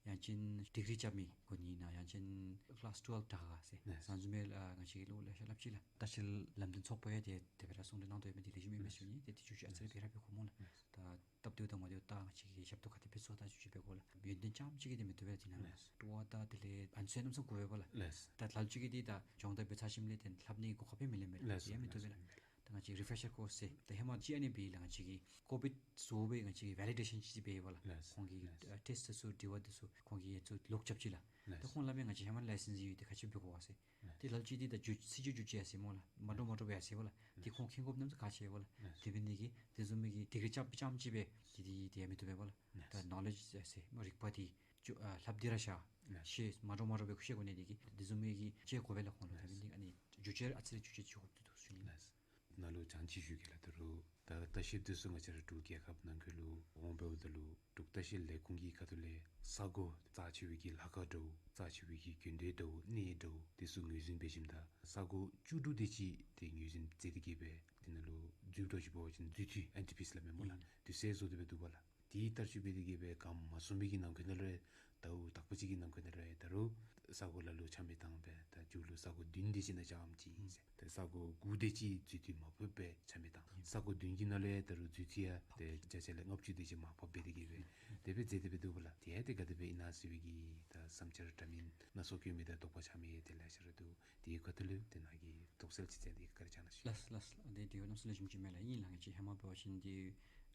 ཡང་ཅིན་ཌིག་རི་རྐྱབ་མི་དགོ་ནི་ཨིན་ན་ཡང་ཅིན་ཀི་ལཱསི་ཊུ་ཝེལབ་དྲག་ག་ཟེར། ལགས། ཟེར་བཟུམ་སྦེ་ཨ་ང་བཅས་ཀྱིས་ལོག་ལེ་ཤ་སླབ་ཅི་ལགས། ལྟ་བཤལ་ལམ་སྟོན་ཚོགས་པ་ཡང་ཏེ་དེ་སྦེ་ར་གསུང་གྲོས་གནང་དོ་ཡོད་མི་འདི་ལེགས་ཤོམ་ཨིན་མས་ཟེར་ཞུ་ནི། ཏེ་དེ་ཚུ་ཨ་ཙི་རེ་སྦེ་ར་སྦེ་གོ་སྨོ་ལགས། ད་སྟབས་བདེཝ་དང་མ་བདེཝ་ད་ང་བཅས་ཀྱིས་ཞབས་ཏོག་ག་དེ་སྦེ་བཙུགས་ད་ཞུ་ཅི་སྦེ་གོ་ལགས། ཡོན་ཏན་རྐྱངམ་ཅིག་གིས་ཏེ་མི་བཏུབ་པས་ལགས། དེ་ནང་ལགས། སྤྲོ་བ་དང་དེ་ལས་ཨ་ནི་ཚུ་གནམ་མེད་ས་མེད་དགོ་པས་ལགས། ལགས། ད་ལྷགཔ་ཅིག་གིས་འདི་ད་སྦྱོང་བརྡར་འབད་ཚར་ཞིནམ་ལས་ཏེ་ལྷབ་ནི་གོ་སྐབས་ཡང་མི་ལེན་པས་ལགས། ལགས། དེ་ཡང་མི་བཏུབ་པས་ལགས། ད་ང་བཅས་རི་ཕེ་ཤར་ཀོརསི་ཟེར་ད་ཧེ་མ་ཅིག་ཨ་ནི་འབད་ཡི་ལགས། ང་བཅས་ཀྱིས་ཀོ་བིཌ་བཟོ་བའི་ང་བཅས་ཀྱིས་ཝེ་ལི་ཌེ་ཤཱན་ཅིག་འབད་ཡི་པ་ལགས། ལགས། ཁོང་གི་ལགས། ཨ་ཊེསཊ་ཚུ་དྲི་བ་འདི་ཚུ་ཁོང་གིས་ཡང་ཚུར་ལོག་རྐྱབ་ཅི་ལགས། ལགས། ད་ཁོང་སླབ་མི་ང་བཅས་ཧེ་མ་ལའི་སེནསི་ཡོད། ཏེ་ག་ཅི་འབད་དགོ་པས་ཟེར། ལགས། ཏེ་ལྷགཔ་ཅིག་འདི་ད་རྒྱུ་སྲིད་བྱུས་རྒྱུ་ཅིག་ཡར་སོ་ཡི་སྨོ་ལགས། མ་འདྲཝ་མ་འདྲཝ་སྦེ་ཡར་སོ་ཡི་པ་ལགས། ཏེ་ལགས། ཁོང་མཁྱེན་དགོཔ་གནམ་མེད་ས་མེད་ཁག་ཆེ་བས་ལགས། ལགས། དེ་འབད་ནི་དེ་གིས་དེ་བཟུམ་མའི་གི་ཌིག་རི་རྐྱབ་རྐྱངམ་ཅིག་སྦེ་འདི་འདི་ཡང་མི་བཏུབ་པས་པ་ལགས། ད་ལགས། ནོ་ལེཇ་ཟེར་སྨོ་རིག་པ་འདི་ཅིག་ཨ་ལྷབ་སྟེ་ར་ཤར། ལགས། ཤེས་མ་འདྲཝ་མ་འདྲཝ་སྦེ་ཤེས་དགོ་ནི་དེ་གིས་དེ་བཟུམ་མའི་གི་ཅིག་དགོ་པས་ལགས། ཁོང་ལུ་ད་ལགས། འབད་ནི་ཨ་ནི་རྒྱུ་ཆ་ཨ་ཙི་རེ་རྒྱུ་ཆ་ཅིག་དགོཔ་འདུག་ཞུ་ནི་ལགས། ལགས། ནཱ་ལུ་ཅང་ཅིག་ཞུ་གེ་ལགས། ད་རུང་ད་ལྟ་བཤལཔ་འདི་ཚུ་ང་བཅས་ར་འབྲུག་རྒྱལ་ཁབ་ནང་འཁོད་ལུ་འོང་འབདཝ་ད་ལུ་འབྲུག་ལྟ་བཤལ་ལས་ཁུངས་ཀྱི་ཁ་ཐུག་ལས་ས་གོ་རྩ་ཆེ་བའི་གི་ལྷ་ཁང་འདྲཝ་རྩ་ཆེ་བའི་གི་དགོན་སྡེ་འདྲཝ་གནས་འདྲཝ་འདི་ཚུ་ངོས་འཛིན་འབད་ཞིནམ་ད་ས་གོ་བཅུ་དྲུག་དེ་ཅིག་ཏེ་ངོས་འཛིན་མཛད་དེ་གི་སྦེ་དེ་ནང་ལུ་འཛུལ་དོ་ཞུ་བ་ཅིན་འཛུལ་ཐུས་ཨེན་ཊི་པི་སི་སླབ་མས་སྨོ་ལགས། ཨུམ། དུས་ཚོད་བཟོ་སྟེ་སྦེ་འདུག་པ་ལགས། དེའི་བསྟར་སྤྱོད་འབད་དེ་གི་སྦེ་གནམ་མ་སྲུངམ་གི་ནང་འཁོད་ནང་ལུ་ཡང་ཟླཝ་དག་པ་ཅིག་གི་ནང་འཁོད་ནང་ལུ་ཡང་ད་རུང་ས་གོ་ལ་ལུ་ཆ་མེད་བཏང་སྦེ་ད་མཇུག་ལུ་ས་གོ་བདུན་དེ་ཅིག་ནང་བཞགཔ་ཅིག་ཨིན་ཟེར། ད་ས་གོ་དགུ་དེ་ཅིག་འཛུལ་ཐུས་མ་ཕོགཔ་སྦེ་ཆ་མེད་བཏང་། ཨུམ། ས་གོ་བདུན་གྱི་ནང་ལུ་ཡང་ད་རུང་འཛུལ་ཐུས་ཡང་ཏེ་བརྒྱ་ཆ་ལས་ལྔ་བཅུ་དེ་ཅིག་མར་ཕབ་སྦེ་དེ་གི་སྦེ་ཨུམ་དེ་སྦེ་མཛད་དེ་སྦེ་འདུག་པ་ལགས། དེ་ཡང་ཏེ་ག་དེ་སྦེ་ཨིན་ན་ཟེར་བའི་གི་ད་བསམ་འཆར་འདྲ་མིན་སྣ་ཚོགས་བཀོད་མི་དང་དོགས་པ་ཆགས་མི་དེ་ལེ་ཤ་ར་འདུག། དེའི་ཁ་ཐུག་ལུ་ཏེ་ནཱ་གིས་དོགས་སེལ་ཅིག་མཛད་དེ་བཀའ་དྲིན་བསྐྱང་གནང་ཞུ། ལགས་ལགས། དེ་དེ་གནམ་མེད་ས་མེད་ལེགས་ཤོམ་ཅིག་མས་ལགས། ཨིན་ལགས། ང་བཅས་ཧེ་མ་འབད་བ་ཅིན་འདི་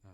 ཨ་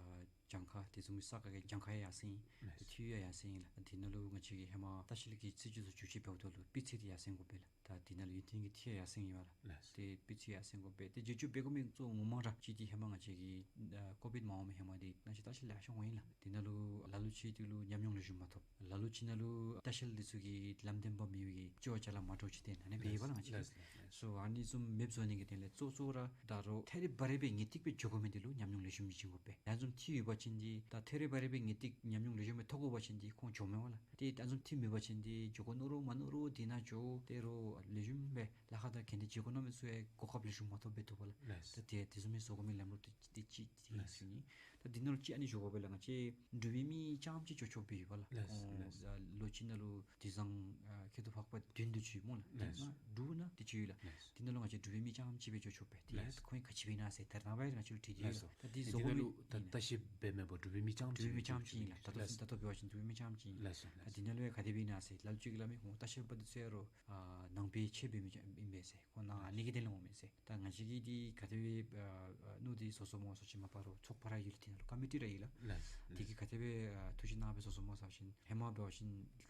གྱངས་ཁ་དེ་བཟུམ་མའི་ས་ག་གི་གྱངས་ཁ་ཡང་ཡར་སེང་ཡི། ལགས། ཏེ་འཐུས་ཡང་ཡར་སེང་ཡི་ལགས། དེ་ནང་ལུ་ང་བཅས་ཀྱིས་ཧེ་མ་ལྟ་བཤལ་གྱི་སྲིད་བྱུས་ཚུ་བསྒྱུར་བཅོས་འབདཝ་ད་ལུ་སྤུས་ཚད་འདི་ཡར་སེང་དགོ་པས་ལགས། ད་དེ་ནང་ལུ་ཡུན་བརྟན་གྱི་འཐུས་ཡང་ཡར་སེང་ཡི་པ་ལགས། ལགས། ཏེ་སྤུས་ཚད་ཡར་སེང་དགོ་པས། ཏེ་བསྒྱུར་བཅོས་འབད་དགོ་མི་གཙོ་བོ་ངོ་མ་ར་ཅིག་འདི་ཧེ་མ་ང་བཅས་ཀྱིས་ཨ་ཀོ་བིཌ་མ་འོང་མི་ཧེ་མ་འདི་ནང་བཞིན་ལྟ་ ལེ་ཤ་འོང་ཡི་ལགས། དེ་ནང་ལུ་ལ་ལུ་ཅིག་དེ་ལུ་ཉམས་མྱོང་ལེགས་ཤོམ་མ་ཐོབ། ལ་ལུ་ཅིག་ནང་ལུ་ལྟ་བཤལ་འདི་ཚུ་གིས་ལམ་སྟོན་པ་མེད་པའི་གི་ཅོ་ཅ་ལ་མ་འདྲཝ་ཅིག་སྟོན་ཨ་ནི་སྦེ་ཡོད་པ་ལགས། ང་བཅས་ལགས་ལགས། སོ་ཨ་ནི་བཟུམ་མེདཔ་བཟོ་ནི་གི་དོན་ལས་གཙོ་གཙོ་ར་ད་རུང་ཐད་རི་བ་རི་སྦེ་ངེས་ཏིག་སྦེ་འགྱོ་དགོ་མི་འདི་ལུ་ཉམས་མྱོང་ལེགས་ཤོམ་ཅིག་བྱིན་དགོ་པས། ཨ་ནི་བཟུམ་འཐུས་ཡོད་པ་ཅིན་འདི་ད་ཐད་རི་བ་རི་སྦེ་ངེས་ཏིག་ཉམས་མྱོང་ལེགས་ཤོམ་སྦེ་ཐོབ་དགོ་པ་ཅིན་འདི་ཁོང་འགྱོཝ་མས་པ་ལགས། ཏེ་ཨ་ནི་བཟུམ་འཐུས་མེད་པ་ཅིན་འདི་འགྱོ་དགོ་མནོ་རུང་མ་མནོ་རུང་དེ་ནང་འགྱོ་སྟེ་རུང་ལེགས་ཤོམ་སྦེ་ལཱ་ཁག་དང་གན་དེ་བྱེད་དགོ་མནོ་མི་ཚུ་ཡང་གོ་སྐབས་ལེགས་ཤོམ་མ་ཐོབ་སྦེ་འདུག་པ་ལགས། ལགས། ད་དེ་དེ་བཟུམ་མའི་བཟོ་དགོ་མི་ལམ་ལུགས་དེ་དེ་ཅིག་དེ་ལགས། ཞུ་ནི། ད་འདི་ནང་ལུ་ཅིག་ཨ་ནི་ཞུ་དགོ་པས་ལགས། ང་བཅས་འབྲུག་པའི་མི་རྐྱངམ་ཅིག་འགྱོ་ཆོག་པའི་ཡོད་པ་ལགས། ལགས། ཁོང་ལགས། ལོ་གཅིག་ནང་ལུ་དུས་བཟང་ཨ་ཁེ་ཐུག་འཕགས་པ་བདུན་དུ་ཅིག་སྨོ་ལགས། ལགས། དུས་བཟང་དྲུག་ནང་དེ་ཅིག་ཡོད་ལགས། ལགས། དེ་ནང་ལུ་ང་བཅས་འབྲུག་པའི་མི་རྐྱངམ་ཅིག་སྦེ་འགྱོ་ཆོག་པས། དེ་ལགས། ཁོང་གིས་ག་ཅི་འབད་ཨིན་ན་ཟེར་ད་རེས་ནངས་པ་ང་བཅས་ལུ་དྲི་དོ་ཡོད། ལགས་སོ། ད་འདི་བཟོ་དགོ་མི་ད་ལྟ་བཤལ་འབད་མི་འབདཝ་འབྲུག་པའི་མི་རྐྱངམ་ཅིག་ཨིན་ལགས། ད་ལྟོ་ལགས་སོ། ད་ལྟོ་འབད་བ་ཅིན་འབྲུག་པའི་མི་རྐྱངམ་ཅིག་ཨིན། ལགས་སོ། ལགས་སོ། ད་འདི་ནང་ལུ་ཡང་ག་དེ་སྦེ་ཨིན་ན་ཟེར་ལ་ལུ་ཅིག་གིས་སླབ་མི་ཁོང་ལྟ་བཤལ་པ་འདི་ཚུ་ཡང་རུང་ཨ་ནང་པའི་ཆོས་འབད་མི་ཅིག་ཨིན་པས་ཟེར། ཁོང་ནཱ་ཨ་ནི་གི་དོན་ལས་འོང་མས་ཟེར། ད་ང་བཅས་ཀྱིས་འདི་ག་དེ་སྦེ་ཨ་ཨ་མནོ་སྟེ་བཟོ་བཟོཝ་སྨོ་ཟེར་བ་ཅིན་མ་པ་རུང་ཚོགས་པ་ར་ཡོད་ལགས། དེ་ནང་ལུ་ཀོ་མི་ཊི་ར་ཡོད་ལགས། ལགས། དེ་གིས་ག་དེ་སྦེ་ཨ་ཐུགས་བཞེད་གནང་སྦེ་བཟོ་བཟོཝ་སྨོ་ཟེར་བ་ཅིན་ཧེ་མ་འབད་བ་ཅིན་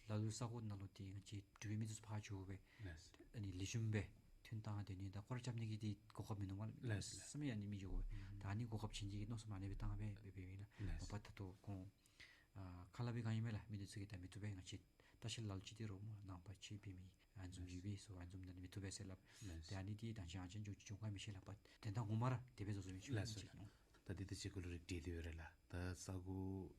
ལ་ལུ་ས་གོ་ནང་ལུ་ཏེ་ང་བཅས་འབྲུག་པའི་མི་འདི་ཚུ་ཕར་འགྱོ་སྦེ་ལགས། ཨ་ནི་ལེགས་ཤོམ་སྦེ་ཐོན་བཏང་སྡོད་ནི་དང་སྐོར་ར་རྐྱབ་ནི་གི་འདི་གོ་སྐབས་མིན་འདུག་པ་ལགས། ལགས། ལགས། བསམ་ཡས་ཨ་ནི་མི་འགྱོ་བས། ཨུམ། ད་ཨ་ནི་གོ་སྐབས་བྱིན་ནི་གི་མནོ་བསམ་ཨ་ནི་སྦེ་བཏང་སྦེ་འབད་འབདཝ་ཨིན་ལགས། ལགས། མ་པ་ད་ལྟོ་ཁོང་ཨ་ཁ་སླབ་པའི་སྒང་ཨིན་མས་ལགས། མི་འདི་ཚུ་གིས་ད་མི་བཏུབ་པས། ང་བཅས་ལྟ་བཤལ་ལ་ལུ་ཅིག་འདི་རུང་སྨོ་ནང་པ་ཆོས་འབད་མི་ཨ་ནི་བཟུམ་ཡོད་པས། སོ་ཨ་ནི་བཟུམ་ད་ནི་མི་བཏུབ་པས་ཟེར་སླབ། ལགས། ཏེ་ཨ་ནི་འདི་ད་ཅི་ཨ་ཅིན་འགྱོ་འགྱོ་ག་མི་ཤེས་ལགས། པ་དོན་དག་ངོ་མ་ར་དེ་སྦེ་བཟོ་བཟོཝ་ཨིན་ཞུ་ནི། ལགས་སོ། ཅིག་ལགས། ད་འདི་ད་ཅི་གུ་ལུ་རིགས་འགྲེ་སྟེ་འབད་རུང་ལགས། ད་ས་གོ་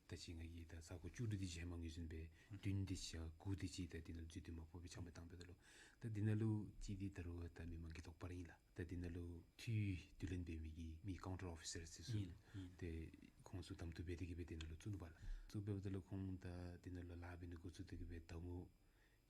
ད་ཅི་ང་གིས་ད་ས་གོ་བཅུ་དྲུག་དེ་ཅིག་ཧེ་མ་ངོས་འཛིན་འབད། ཨུམ། བདུན་དེ་ཅིག་དགུ་དེ་ཅིག་ད་འདི་ནང་ལུ་འཛུལ་དུས་མ་ཕོག་པའི་ཆ་མེད་བཏང་འབདཝ་ད་ལུ། ད་འདི་ནང་ལུ་གཅིག་འདི་ད་རུང་ད་མི་མང་གི་དོགས་པ་ར་ཨིན་ལགས། ད་འདི་ནང་ལུ་འཐུས་བསྡུ་ལེན་འབད་མི་གི་མི་ཀའུན་ཊར་ཨོ་ཕི་སར་ཟེར་ཚུ་ཨིན་ལགས། ཨིན། ཏེ་ཁོང་ཚུ་གདམ་འཐུ་འབད་དེ་གིས་སྦེ་འདི་ནང་ལུ་བཙུགས་ནུག་པ་ལགས། བཙུགས་འབདཝ་ད་ལུ་ཁོང་ད་འདི་ནང་ལུ་ལཱ་འབད་ནི་འགོ་བཙུགས་ཏེ་གིས་སྦེ་ཟླཝ་ངོ་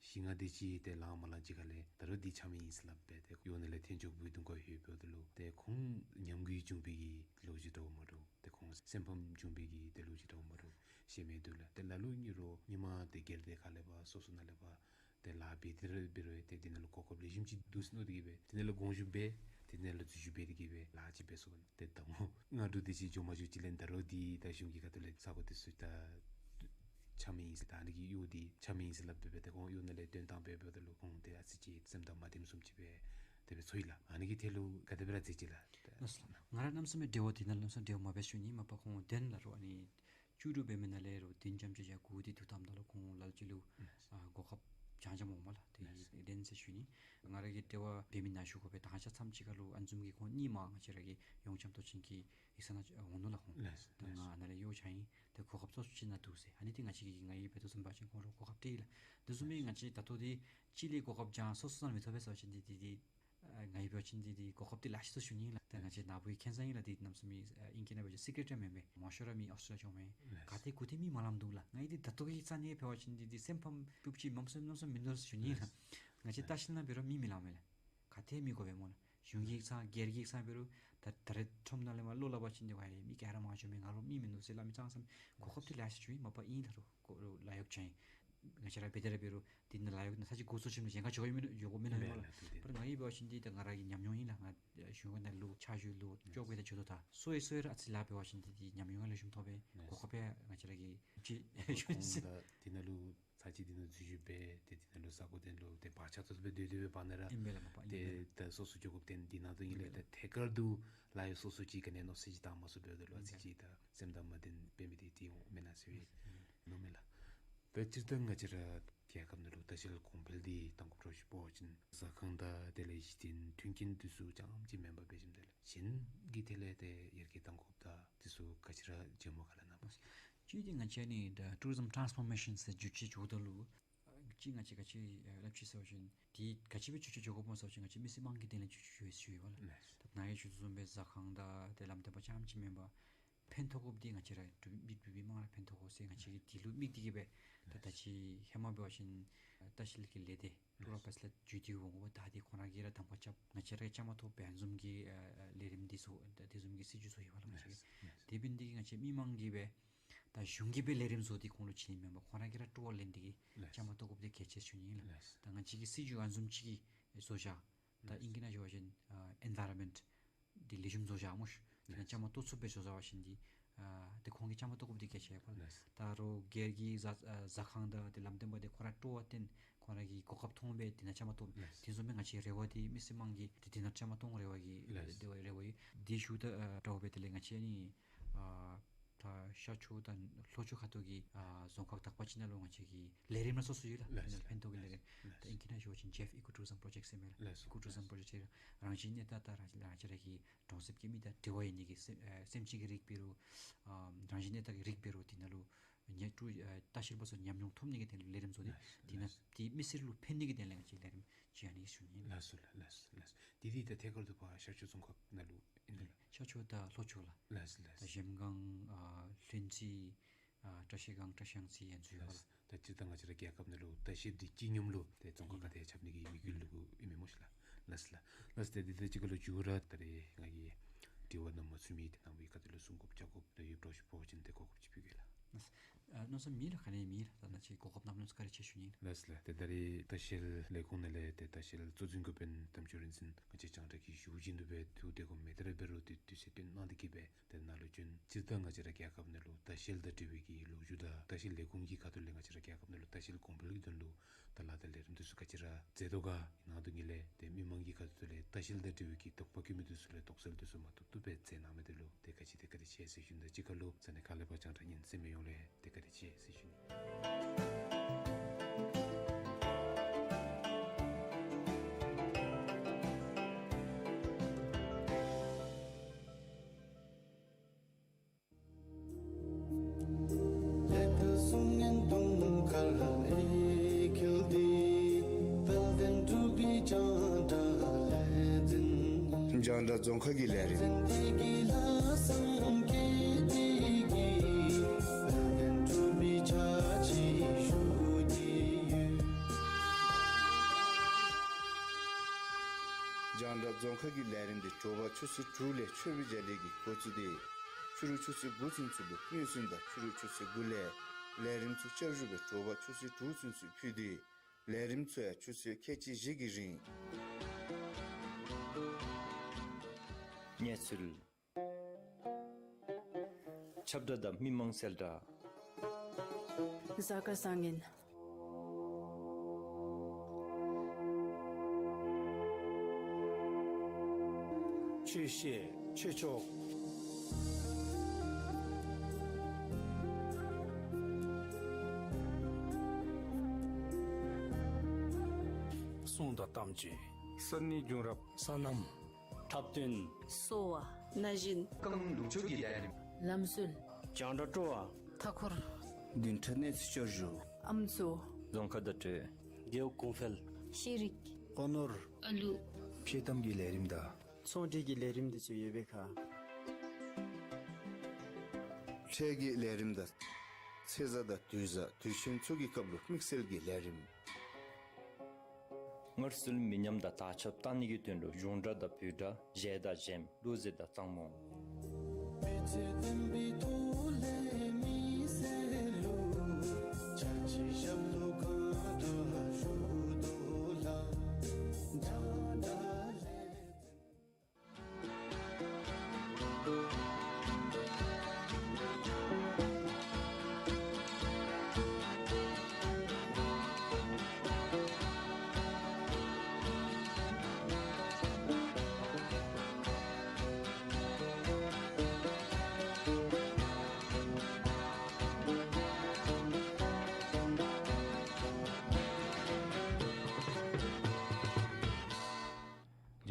བཞི་ལྔ་དེ་ཅིག་ཏེ་ལང་མ་ལང་ཅིག་ཁ་ལས་ད་རུང་འདི་ཆ་མེད་ཨིན་ཟེར་སླབ་སྦེ་ཏེ་གཡོག་ནང་ལས་འཐེན་འགྱོ་བའི་དུས་སྐབས་ཡོདཔ་ད་ལུ་ཏེ་ཁོང་ཉམས་རྒུད་བྱུང་བའི་གི་ལོ་རྒྱུས་འདྲཝ་མ་འདྲཝ་ཏེ་ཁོང་སེམས་ཕམ་བྱུང་བའི་གི་ཏེ་ལོ་རྒྱུས་འདྲཝ་མ་འདྲཝ་བཤད་མི་འདུག་ལགས། ཏེ་ལ་ལུ་ཨིན་རུང་ཉིན་མ་ཏེ་སྒེར་སྡེ་ཁ་ལས་ཕར་སོ་སོ་ནང་ལས་ཕར་ཏེ་ལཱ་འབད་དེ་ར་འབད་རུང་ཏེ་འདི་ནང་ལུ་གོ་སྐབས་ལེགས་ཤོམ་ཅིག་འདུག་ཟེར་མནོ་སྟེ་གིས་སྦེ་འདི་ནང་ལུ་དགོངས་ཞུ་འབད། འདི་ནང་ལུ་འཛུལ་ཞུགས་འབད་དེ་གིས་སྦེ་ལཱ་ཅིག་འབད་སོང་། ཏེ་ཟླཝ་ངོ་ལྔ་དྲུག་དེ་ཅིག་འགྱོ་མ་འགྱོ་ཅིག་ལས་ད་རུང་འདི་ད་གཞུང་གི་ཁ་ཐུག་ལས་ས་གོ་འདི་ཚུ་ད་ཆ་མེད་ཨིན་ཟེར། ད་ཨ་ནི་གི་གཡོག་འདི་ཆ་མེད་ཨིན་ཟེར་སླབ་སྦེ་སྦེ་ཏེ་ཁོང་གཡོག་ནང་ལས་བཏོན་བཏང་འབད་འབདཝ་ད་ལུ་ཁོང་ཏེ་ཨ་ཙི་ཅིག་སེམས་དང་མ་ལྡནམ་བཟུམ་ཅིག་སྦེ་དེ་སྦེ་ཚོར་ཡི་ལགས། ཨ་ནི་གི་ཐད་ལུ་ག་དེ་སྦེ་ར་མཛད་ཅི་ལགས། ལགས་སོ་ལགས། ང་ར་གནམ་མེད་ས་མེད་འབྲེལ་བ་འདི་ནང་གནམ་མེད་ས་མེད་འབྲེལ་བ་མ་འབད་ཞུ་ནི། མ་པ་ཁོང་དོན་ལ་རུང་ཨ་ནི་བཅུ་དྲུག་འབད་མི་ནང་ལས་རུང་བདུན་ཙམ་ཅིག་ཡང་དགུ་དེ་ཐུག་བཏངམ་ད་ལུ་ཁོང་ལ་ལུ་ཅིག་ལུ་ཨ་གོ་སྐབས་རྐྱངམ་རྐྱངམ་འོངམ་ལགས། དེ་ལགས། དེ་ཨིན་ཟེར་ཞུ་ནི། ང་ར་གིས་འབྲེལ་བ་འབད་མི་ནང་ཞུ་དགོ་པས། ད་ང་བཅས་མཚམས་ཅིག་ཁར་ལུ་ཨ་ནི་བཟུམ་གྱི་ཁོང་གཉིས་མ་ང་བཅས་ར་གི་ཡོངས་འཁྱམ་སྟོབས་ཆེན་གྱི་ཡིག་ཚང་ནང་འོང་ནུག་ལགས་ཁོང་། ལགས། ད་ང་ལགས། ནཱ་ལས་གཡོག་རྐྱབ་ཨིན། ད་གོ་སྐབས་ཚུ་ཅིག་ནཱ་འདུག་ཟེར། ཨ་ནི་འདི་ང་བཅས་ཀྱིས་ང་གིས་འབད་དོ་བཟུམ་འབད་བ་ཅིན་ཁོང་ལུ་གོ་སྐབས་སྤྲོད་ཡི་ལགས། དེ་བཟུམ་མའི་ང་བཅས་ད་ལྟོ་འདི་གཅིག་ལས་གོ་སྐབས་རྐྱངམ་སོ་སོ་ནང་མི་ཐོབ་པས་ཟེར་བ་ཅིན་འདི་འདི་འདི་ཨ་ང་གིས་འབད་བ་ཅིན་འདི་འདི་གོ་སྐབས་འདི་ལེགས་ཤོམ་ཅིག་ཞུ་ནི་ལགས། ད་ང་བཅས་ནཱ་བུ་གི་མཁྱེན་ས་ཨིན་ལགས། འདི་གནམ་མེད་ས་མེད་ཨ་ཨིང་སྐད་ནང་འབད་བ་ཅིན་སི་ཀྲེཊ་ར་མེན་པས། མང་ཤོས་ར་མི་ཨོསི་ཊྲེ་ལི་ཡ་འོང་མས། ལགས། ག་ཏེ་གུ་ཏེ་མི་མ་ལངམ་འདུག་ལགས། ང་གིས་འདི་ད་ལྟོ་གི་རྩ་ནས་འབད་བ་ཅིན་འདི་འདི་སེམས་ཕམ་ཕུབ་ཅིག་མངམ་སུ་མངམ་སུ་མིན་འདུག་ཟེར་ཞུ་ནི་ལགས། ལགས། ང་བཅས་ལྟ་བཤལ་ནང་འབད་རུང་མི་མི་ལང་མས་ལགས། ག་ཏེ་མི་དགོ་པས་སྨོ་ལགས། གཞུང་གི་ཡིག་ཚང་སྒེར་གྱི་ཡིག་ཚང་འབད་རུང་ད་ད་རེས་ཁྲོམ་ནང་ལས་མར་ལོག་སླབ་པ་ཅིན་འདི་ཝའི་མི་ག་ར་མ་འགྱོ་མས། ང་ལུ་མི་མིན་འདུག་ཟེར་སླབ་མི་ཙང་ཙང་གོ་སྐབས་འདི་ལེགས་ཤོམ་ཅིག་ཨིན། མ་པ་ཨིན་ད་རུང་ཁོ་ར་ལཱ་གཡོག་རྐྱབ་ཨིན། ང་བཅས་ར་འབད་དེ་ར་འབད་རུང་འདི་ནང་ལཱ་གཡོག་ནང་ཚར་གཅིག་འགོ་བཙུགས་ཞིནམ་ལས་གཞན་ཁར་འགྱོ་ཡང་མི་འགྱོ་མི་ནུམ་པས་ལགས། ལགས། པར་ང་གིས་འབད་བ་ཅིན་འདི་ད་ང་ར་གི་ཉམས་མྱོང་ཨིན་ལགས། ང་གཞུང་གི་ནང་ལུ་ཕྱག་ཞུ་ལུ་ལགས། ཅོག་འབད་དེ་འགྱོ་དོ། ད་སོ་ཡི་སོ་ཡི་ར་ཨ་ཙི་ལཱ་འབད་བ་ཅིན་འདི་འདི་ཉམས་མྱོང་ཡང་ལེགས་ཤོམ་ཐོབ་པས། ལགས། གོ་སྐབས་ཡང་ང་བཅས་ར་གིས་ཅིག་ཁོང་ད་འདི་ནང་ལུ་ཚར་གཅིག་འདི་ནང་འཛུལ་ཞུགས་འབད་དེ་འདི་ནང་ལུ་ས་གོ་འདི་ནང་ལུ་ཏེ་བག་ཆགས་ཏོག་ཏོ་སྦེ་སྡོད་སྡོད་པའི་བར་ན་ར་ཨིན་པས་ལགས། མ་པ་ཨིན་ཏེ་པས་ལགས། ད་སོ་སོ་འགྱོ་དགོཔ་ཏེ་འདི་ནང་དུ་ཨིན་ལགས། ཨིན་པས་ལགས། ཏེ་ཐད་ཀར་དུ་ལཱ་གཡོག་སོ་སོ་ཅིག་ག་ནི་མནོ་བསམ་ཅིག་བཏང་མ་ཚུགས་འབདཝ་ད་ལུ་ཨ་ཨིན་ཙི་པས་ཅིག་ད་སེམས་དང་མ་ལྡན་པའི་མི་འདི་འདི་འོང་མེན་ན་ཟེར་བའི་ཨིན། མནོཝ་མས་ལགས། ད་སྤྱིར་བཏང་ང་བཅས་ར་རྒྱལ་ཁབ་ནང་ལུ་ལྟ་བཤལ་གོང་འཕེལ་འདི་གཏང་དགོཔ་འདྲཝ་ཅིག་འབད་བ་ཅིན་ཟ་ཁང་དང་དེ་ལས་གཞི་རྟེན་མཐུན་རྐྱེན་འདི་ཚུ་རྐྱངམ་ཅིག་མེན་པར་འབད་ཞིནམ་དེ་ལས་གཞན་གྱི་ཐད་ལས་ཏེ་ཡར་རྒྱས་གཏང་དགོཔ་དང་འདི་ཚུ་ག་ཅི་ར་མཇལ་མོ་ག་ལ་ན་སྨོ། གཅིག་འདི་ང་བཅས་ནི་ད་ཊུ་རི་ཛིམ་ཊཱན་སི་ཕོར་མེ་ཤཱན་ཟེར་བསྒྱུར་བཅོས་འགྱོཝ་ད་ལུ་ཨ་གཅིག་ང་བཅས་ག་ཅི་ཨ་སླབ་ཅི་ཟེར་བ་ཅིན་འདི་ག་ཅི་སྦེ་བསྒྱུར་བཅོས་འགྱོ་དགོཔ་སྨོ་ཟེར་བ་ཅིན་ང་བཅས་མི་སེར་དམངས་ཀྱི་དོན་ལས་བསྒྱུར་བཅོས་འགྱོ་ཡི་ཟེར་ཞུ་ཡི་པ་ལགས། ལགས། ད་ནཱ་གིས་ཞུ་དོ་བཟུམ་སྦེ་ཟ་ཁང་དང་ཏེ་ལམ་སྟོན་པ་རྐྱངམ་ཅིག་མེན་པར་ཕན་ཐོགས་དགོཔ་འདི་ང་བཅས་ར་འབྲུག་མི་འབྲུག་པའི་དམངས་ར་ཕན་ཐོགས་དགོ་ཟེར་ང་བཅས་ཀྱིས་འདི་ལུ་དམིགས་ཏེ་གིས་སྦེ་ད་ད་ཅི་ཧེ་མ་འབད་བ་ཅིན་ལྟ་བཤལ་གྱི་ལས་སྡེ་ཊུར་ཨོ་པི་སི་ལས་བརྒྱུད་དེ་འོང་དགོ་པས། ད་འདི་ཁོང་ར་གིས་ར་གདམ་ཁ་རྐྱབ་ང་བཅས་ར་བཅའ་མར་གཏོགས་སྦེ་ཨ་ནི་བཟུམ་གྱི་ཨ་ཨ་ལས་རིམ་འདི་ཚུ་ད་དེ་བཟུམ་གྱི་སྲིད་བྱུས་ཚུ་ཡོད་པ་ལགས། ང་བཅས་ཀྱིས་དེ་འབད་ནི་འདི་གིས་ང་བཅས་མི་དམངས་ཀྱིས་སྦེ་ད་གཞུང་གིས་སྦེ་ལས་རིམ་བཟོ་སྟེ་ཁོང་ལུ་བྱིན་ནི་མེན་པར་ཁོང་ར་གིས་ར་སྤྲོ་བ་ལེན་ཏེ་གིས་བཅའ་མར་གཏོགས་དགོཔ་འདི་གལ་ཆེ་ཞུ་ནི་ལགས། ད་ང་བཅས་ཀྱིས་སྲིད་བྱུས་ཨ་ནི་བཟུམ་ཅིག་གི་བཟོ་བཞག་ད་ཨིང་སྐད་ནང་ཞུ་བ་ཅིན་ཨ་ཨེན་ཝའི་རོན་མེནཊ་འདི་ལེགས་ཤོམ་བཟོ་བཞག་སྨོ་ཤ། དེ་ནང་བཅའ་མར་གཏོགས་ཚུགསཔ་སྦེ་བཟོ་བཞག་པ་ཅིན་འདི་ཨ་ཏེ་ཁོང་གིས་བཅའ་མར་གཏོགས་དགོཔ་འདི་གལ་ཆེ་བས་ལགས། ད་རུང་སྒེར་གྱི་ཟ་ཨ་ཟ་ཁང་དང་ཏེ་ལམ་སྟོན་པ་འདི་ཁོང་ར་སྤྲོ་བ་བསྟེན་ཁོང་ར་གིས་གོ་སྐབས་མཐོང་སྦེ་དེ་ནང་བཅའ་མར་གཏོགས། དེ་བཟུམ་སྦེ་ང་བཅས་རེ་བ་འདི་མི་སེར་དམངས་ཀྱིས་ཏེ་དེ་ནང་བཅའ་མར་གཏོགས་རེ་བ་གི་རེ་བ་རེ་བ་ཡོད། འདི་ཞུ་ད་ཨ་དྲག་པས། དེ་ལས་ང་བཅས་ནི་ཨ་ ད་ཤར་ཕྱོགས་དང་ལྷོ་ཕྱོགས་ཁ་ཐུག་གི་ཨ་རྫོང་ཁག་དག་པ་ཅིག་ནང་ལུ་ང་བཅས་ཀྱི་ལས་རིམ་སྣ་ཚོགས་ཚུ་ཡོད་ལགས། ལགས་ཨ་ནི་ལགས། ཕན་ཐོགས་ཀྱི་ལས་རིམ། ལགས། ད་ཨིང་སྐད་ནང་ཞུ་བ་ཅིན་ཇེབ་ཨི་ཀོ་ཊུ་རི་ཛམ་པྲོ་ཇེཀཊ་ཟེར་མས་ལགས། ལགས། ཨི་ཀོ་ཊུ་རི་ཛམ་པྲོ་ཇེཀཊ་ཟེར་རང་བཞིན་གནས་སྟངས་དང་རང་རང་བཅས་ར་གི་གྲོང་གསེབ་ཀྱི་མི་དང་འབྲེལ་བ་ཡོད་ནི་གི་སེམས་ཨེ་སེམས་ཅན་གྱི་རིགས་འབད་རུང་ཨ་རང་བཞིན་གནས་སྟངས་ཀྱི་རིགས་འབད་རུང་དེ་ནང་ལུ་ཉ་ཀྲུ་ཨེ་ལྟ་བཤལ་པ་ཚུ་ཉམས་མྱོང་ཐོབ་ནི་གི་དོན་ལས་རིམ་བཟོ་སྟེ། ལགས། དེ་ནང་ལགས། དེ་མི་སེར་ལུ་ཕན་ནི་གི་དོན་ལས་ང་བཅས་ལས་རིམ་ཅིག་ཨ་ནི་ཞུ་ནི་ཨིན། ལགས་སོ་ལགས། ལགས་སོ་ལགས་སོ། དེ་དེ་ད་ཐད་ཀར་དུ་ཕར་ཤར་ཕྱོགས་རྫོང་ཁག་ནང་ལུ་ཨིན་ལགས། ལགས། ཤར་ཕྱོགས་དང་ལྷོ་ཕྱོགས་ལགས། ལགས་སོ་ལགས་སོ། ད་གཞལམ་སྒང་ཨ་ལྷུན་རྩེ་ཨ་བཀྲ་ཤིས་སྒང་བཀྲ་ཤིས་སྒང་རྩེ་ཡན་ཚུ་ཡོད་པ་ལགས། ད་སྤྱིར་བཏང་ང་བཅས་ར་རྒྱལ་ཁབ་ནང་ལུ་ལྟ་བཤལ་འདི་སྤྱི་སྙོམས་ལུ་ཏེ་རྫོང་ཁག་ཁག་ཏེ་ཁྱབ་ནི་གི་དམིགས་ཡུལ་ལུ་ཨིན་མས་སྨོ་ཤི་ལགས། ལགས་སོ་ལགས། ལགས་སོ། ཏེ་འདི་ད་ཅི་ཁ་ལུ་མཇུག་ར་ད་རེས་ང་གིས་དྲི་བ་ནང་མ་ཚུད་མི་འདི་ནང་པའི་ཁ་ཐུག་ལུ་གསུང་དགོཔ་བཅར་དགོཔ་ད་ཡོདཔ་འདྲཝ་ཅིག་འབད་བ་ཅིན་ཏེ་གོ་སྐབས་ཅིག་ཕུལ་གེ་ལགས། ལགས་སོ། ཨ་མནོ་བསམ་མེད་ལགས། ག་ནི་མེད་ལགས། ད་ནཱ་ཅིག་གོ་སྐབས་གནངམ་ལུ་བཀའ་དྲིན་ཆེ་ཞུ་ནི། ལགས་སོ་ལགས། ཏེ་ད་རེས་ལྟ་བཤལ་ལས་ཁུངས་ནང་ལས་ཏེ་ལྟ་བཤལ་གཙོ་འཛིན་འགོ་དཔོན་དམ་ཆོས་རིག་འཛིན་ང་བཅས་རྒྱང་བསྒྲགས་ཀྱི་བཞུགས་སྒོ་ཅིག་ནང་འབད་ཏེ་དེ་གུ་མེད་དེ་ར་འབད་རུང་ཏེ་དུས་ཚོད་བཏོན་གནང་སྟེ་གིས་སྦེ་ཏེ་ནཱ་ལུ་བྱོན། སྤྱིར་བཏང་ང་བཅས་ར་རྒྱལ་ཁབ་ནང་ལུ་ལྟ་བཤལ་དང་འབྲེལ་བའི་གི་ལོ་རྒྱུས་དང་ལྟ་བཤལ་ལས་ཁུངས་ཀྱི་ཁ་ཐུག་ལས་ང་བཅས་ར་རྒྱལ་ཁབ་ནང་ལུ་ལྟ་བཤལ་གོང་འཕེལ་གྱི་དོན་ལུ་ད་ལཱ་དང་ལས་རིམ་འདི་ཚུ་ག་ཅི་ར་མཛད་དོ་ག། ནང་དོན་གྱི་ལས་ཏེ་མི་མང་གི་ཁ་ཐུག་ལས་ལྟ་བཤལ་དང་འབྲེལ་བའི་གི་དོགས་པ་བཀོད་མི་འདི་ཚུ་ལས་དོགས་སེལ་འདི་ཚུ་མ་ཐུབ་ཐུབ་སྦེ་མཛད་གནང་མི་འདི་ལུ་ཏེ་ག་ཅི་ཏེ་བཀའ་དྲིན་ཆེ་ཟེར་ཞུ་ནི། ད་ཅི་ཁ་ལུ་ས་གནས་ཁག་ལས་ཕར་རྒྱང་བསྒྲགས་ཉན་གསན་མི་ཡོངས་ལས་ཏེ་བཀའ་དྲིན་ཆེ་ཟེར་ཞུ་ནི། རྒྱང་བསྒྲགས་རྫོང་ཁ་གི་ལས་རིམ། རྒྱང་བསྒྲགས་རྫོང་ཁ་གི་ལས་རིམ་འདི་དྲོ་པ་ཆུ་ཚོད་དྲུག་ལས་མཆོད་པའི་རྒྱ་གླིང་གིས་འགོ་བཙུགས་ཏེ་ཕྱི་རུ་ཆུ་ཚོད་དགུ་ཚུན་ཚོད་ལུ་སྙན་སེང་དང་ཕྱི་རུ་ཆུ་ཚོད་དགུ་ལས་ལས་རིམ་ཚུ་བསྐྱར་ཞུ་སྦེ་དྲོ་པ་ཆུ་ཚོད་དྲུག་ཚུན་ཚོད་ཕུལ་ཏེ་ལས་རིམ་ཚུ་ཡང་ཆུ་ཚོད་ཁལ་གཅིག་བཞི་གི་རིང་གནས་ཚུལ། ཁྱབ་བསྒྲགས་དང་མི་མང་གསལ་བསྒྲགས། གཟའ་སྐར་བཟང་ངན། ཆོས་བཤད་ཆོས་ཕྱོགས། གསུང་དང་གཏམ་བརྗོད། ས་གནས་བྱུང་རབས། སོ་ནམ། འཁྲབ་སྟོན། གསོ་བ། ན་གཞོན། རྐང་ལུག་ཆོས་ཀྱི་ལས་རིམ། ལམ་སྲོལ། རྒྱང་བསྒྲགས་སྤྲོ་བ། མཐའ་འཁོར། བདུན་ཕྲག་གནས་ཚུལ་བསྐྱར་ཞུ། ཨམ་སྲུ། རྫོང་ཁ་བརྡ་སྤྲོད། རྒེད་འོག་གོང་འཕེལ། ཤེས་རིག། སྤོ་ནོར། ཨ་ལུ། ཕྱེ་གཏམ་གྱི་ལས་རིམ་དང་། ཚོང་འབྲེལ་གྱི་ལས་རིམ་འདི་ཚུ་ཡོད་པའི་ཁར། འཕྲལ་གྱི་ལས་རིམ་དང་། ཚེས་གཟའ་དང་དུས་གཟའ་དུས་ཆེན་ཚུ་གི་སྐབས་ལུ་དམིགས་བསལ་གྱི་ལས་རིམ། སྔར་སྲོལ་མི་ཉམས་དང་དར་ཁྱབ་གཏང་ནི་གི་དོན་ལུ་གཞུང་སྒྲ་དང་བོད་སྒྲ། གཞས་དང་གཞས་མ། གླུ་གཞས་དང་གཙང་མོ།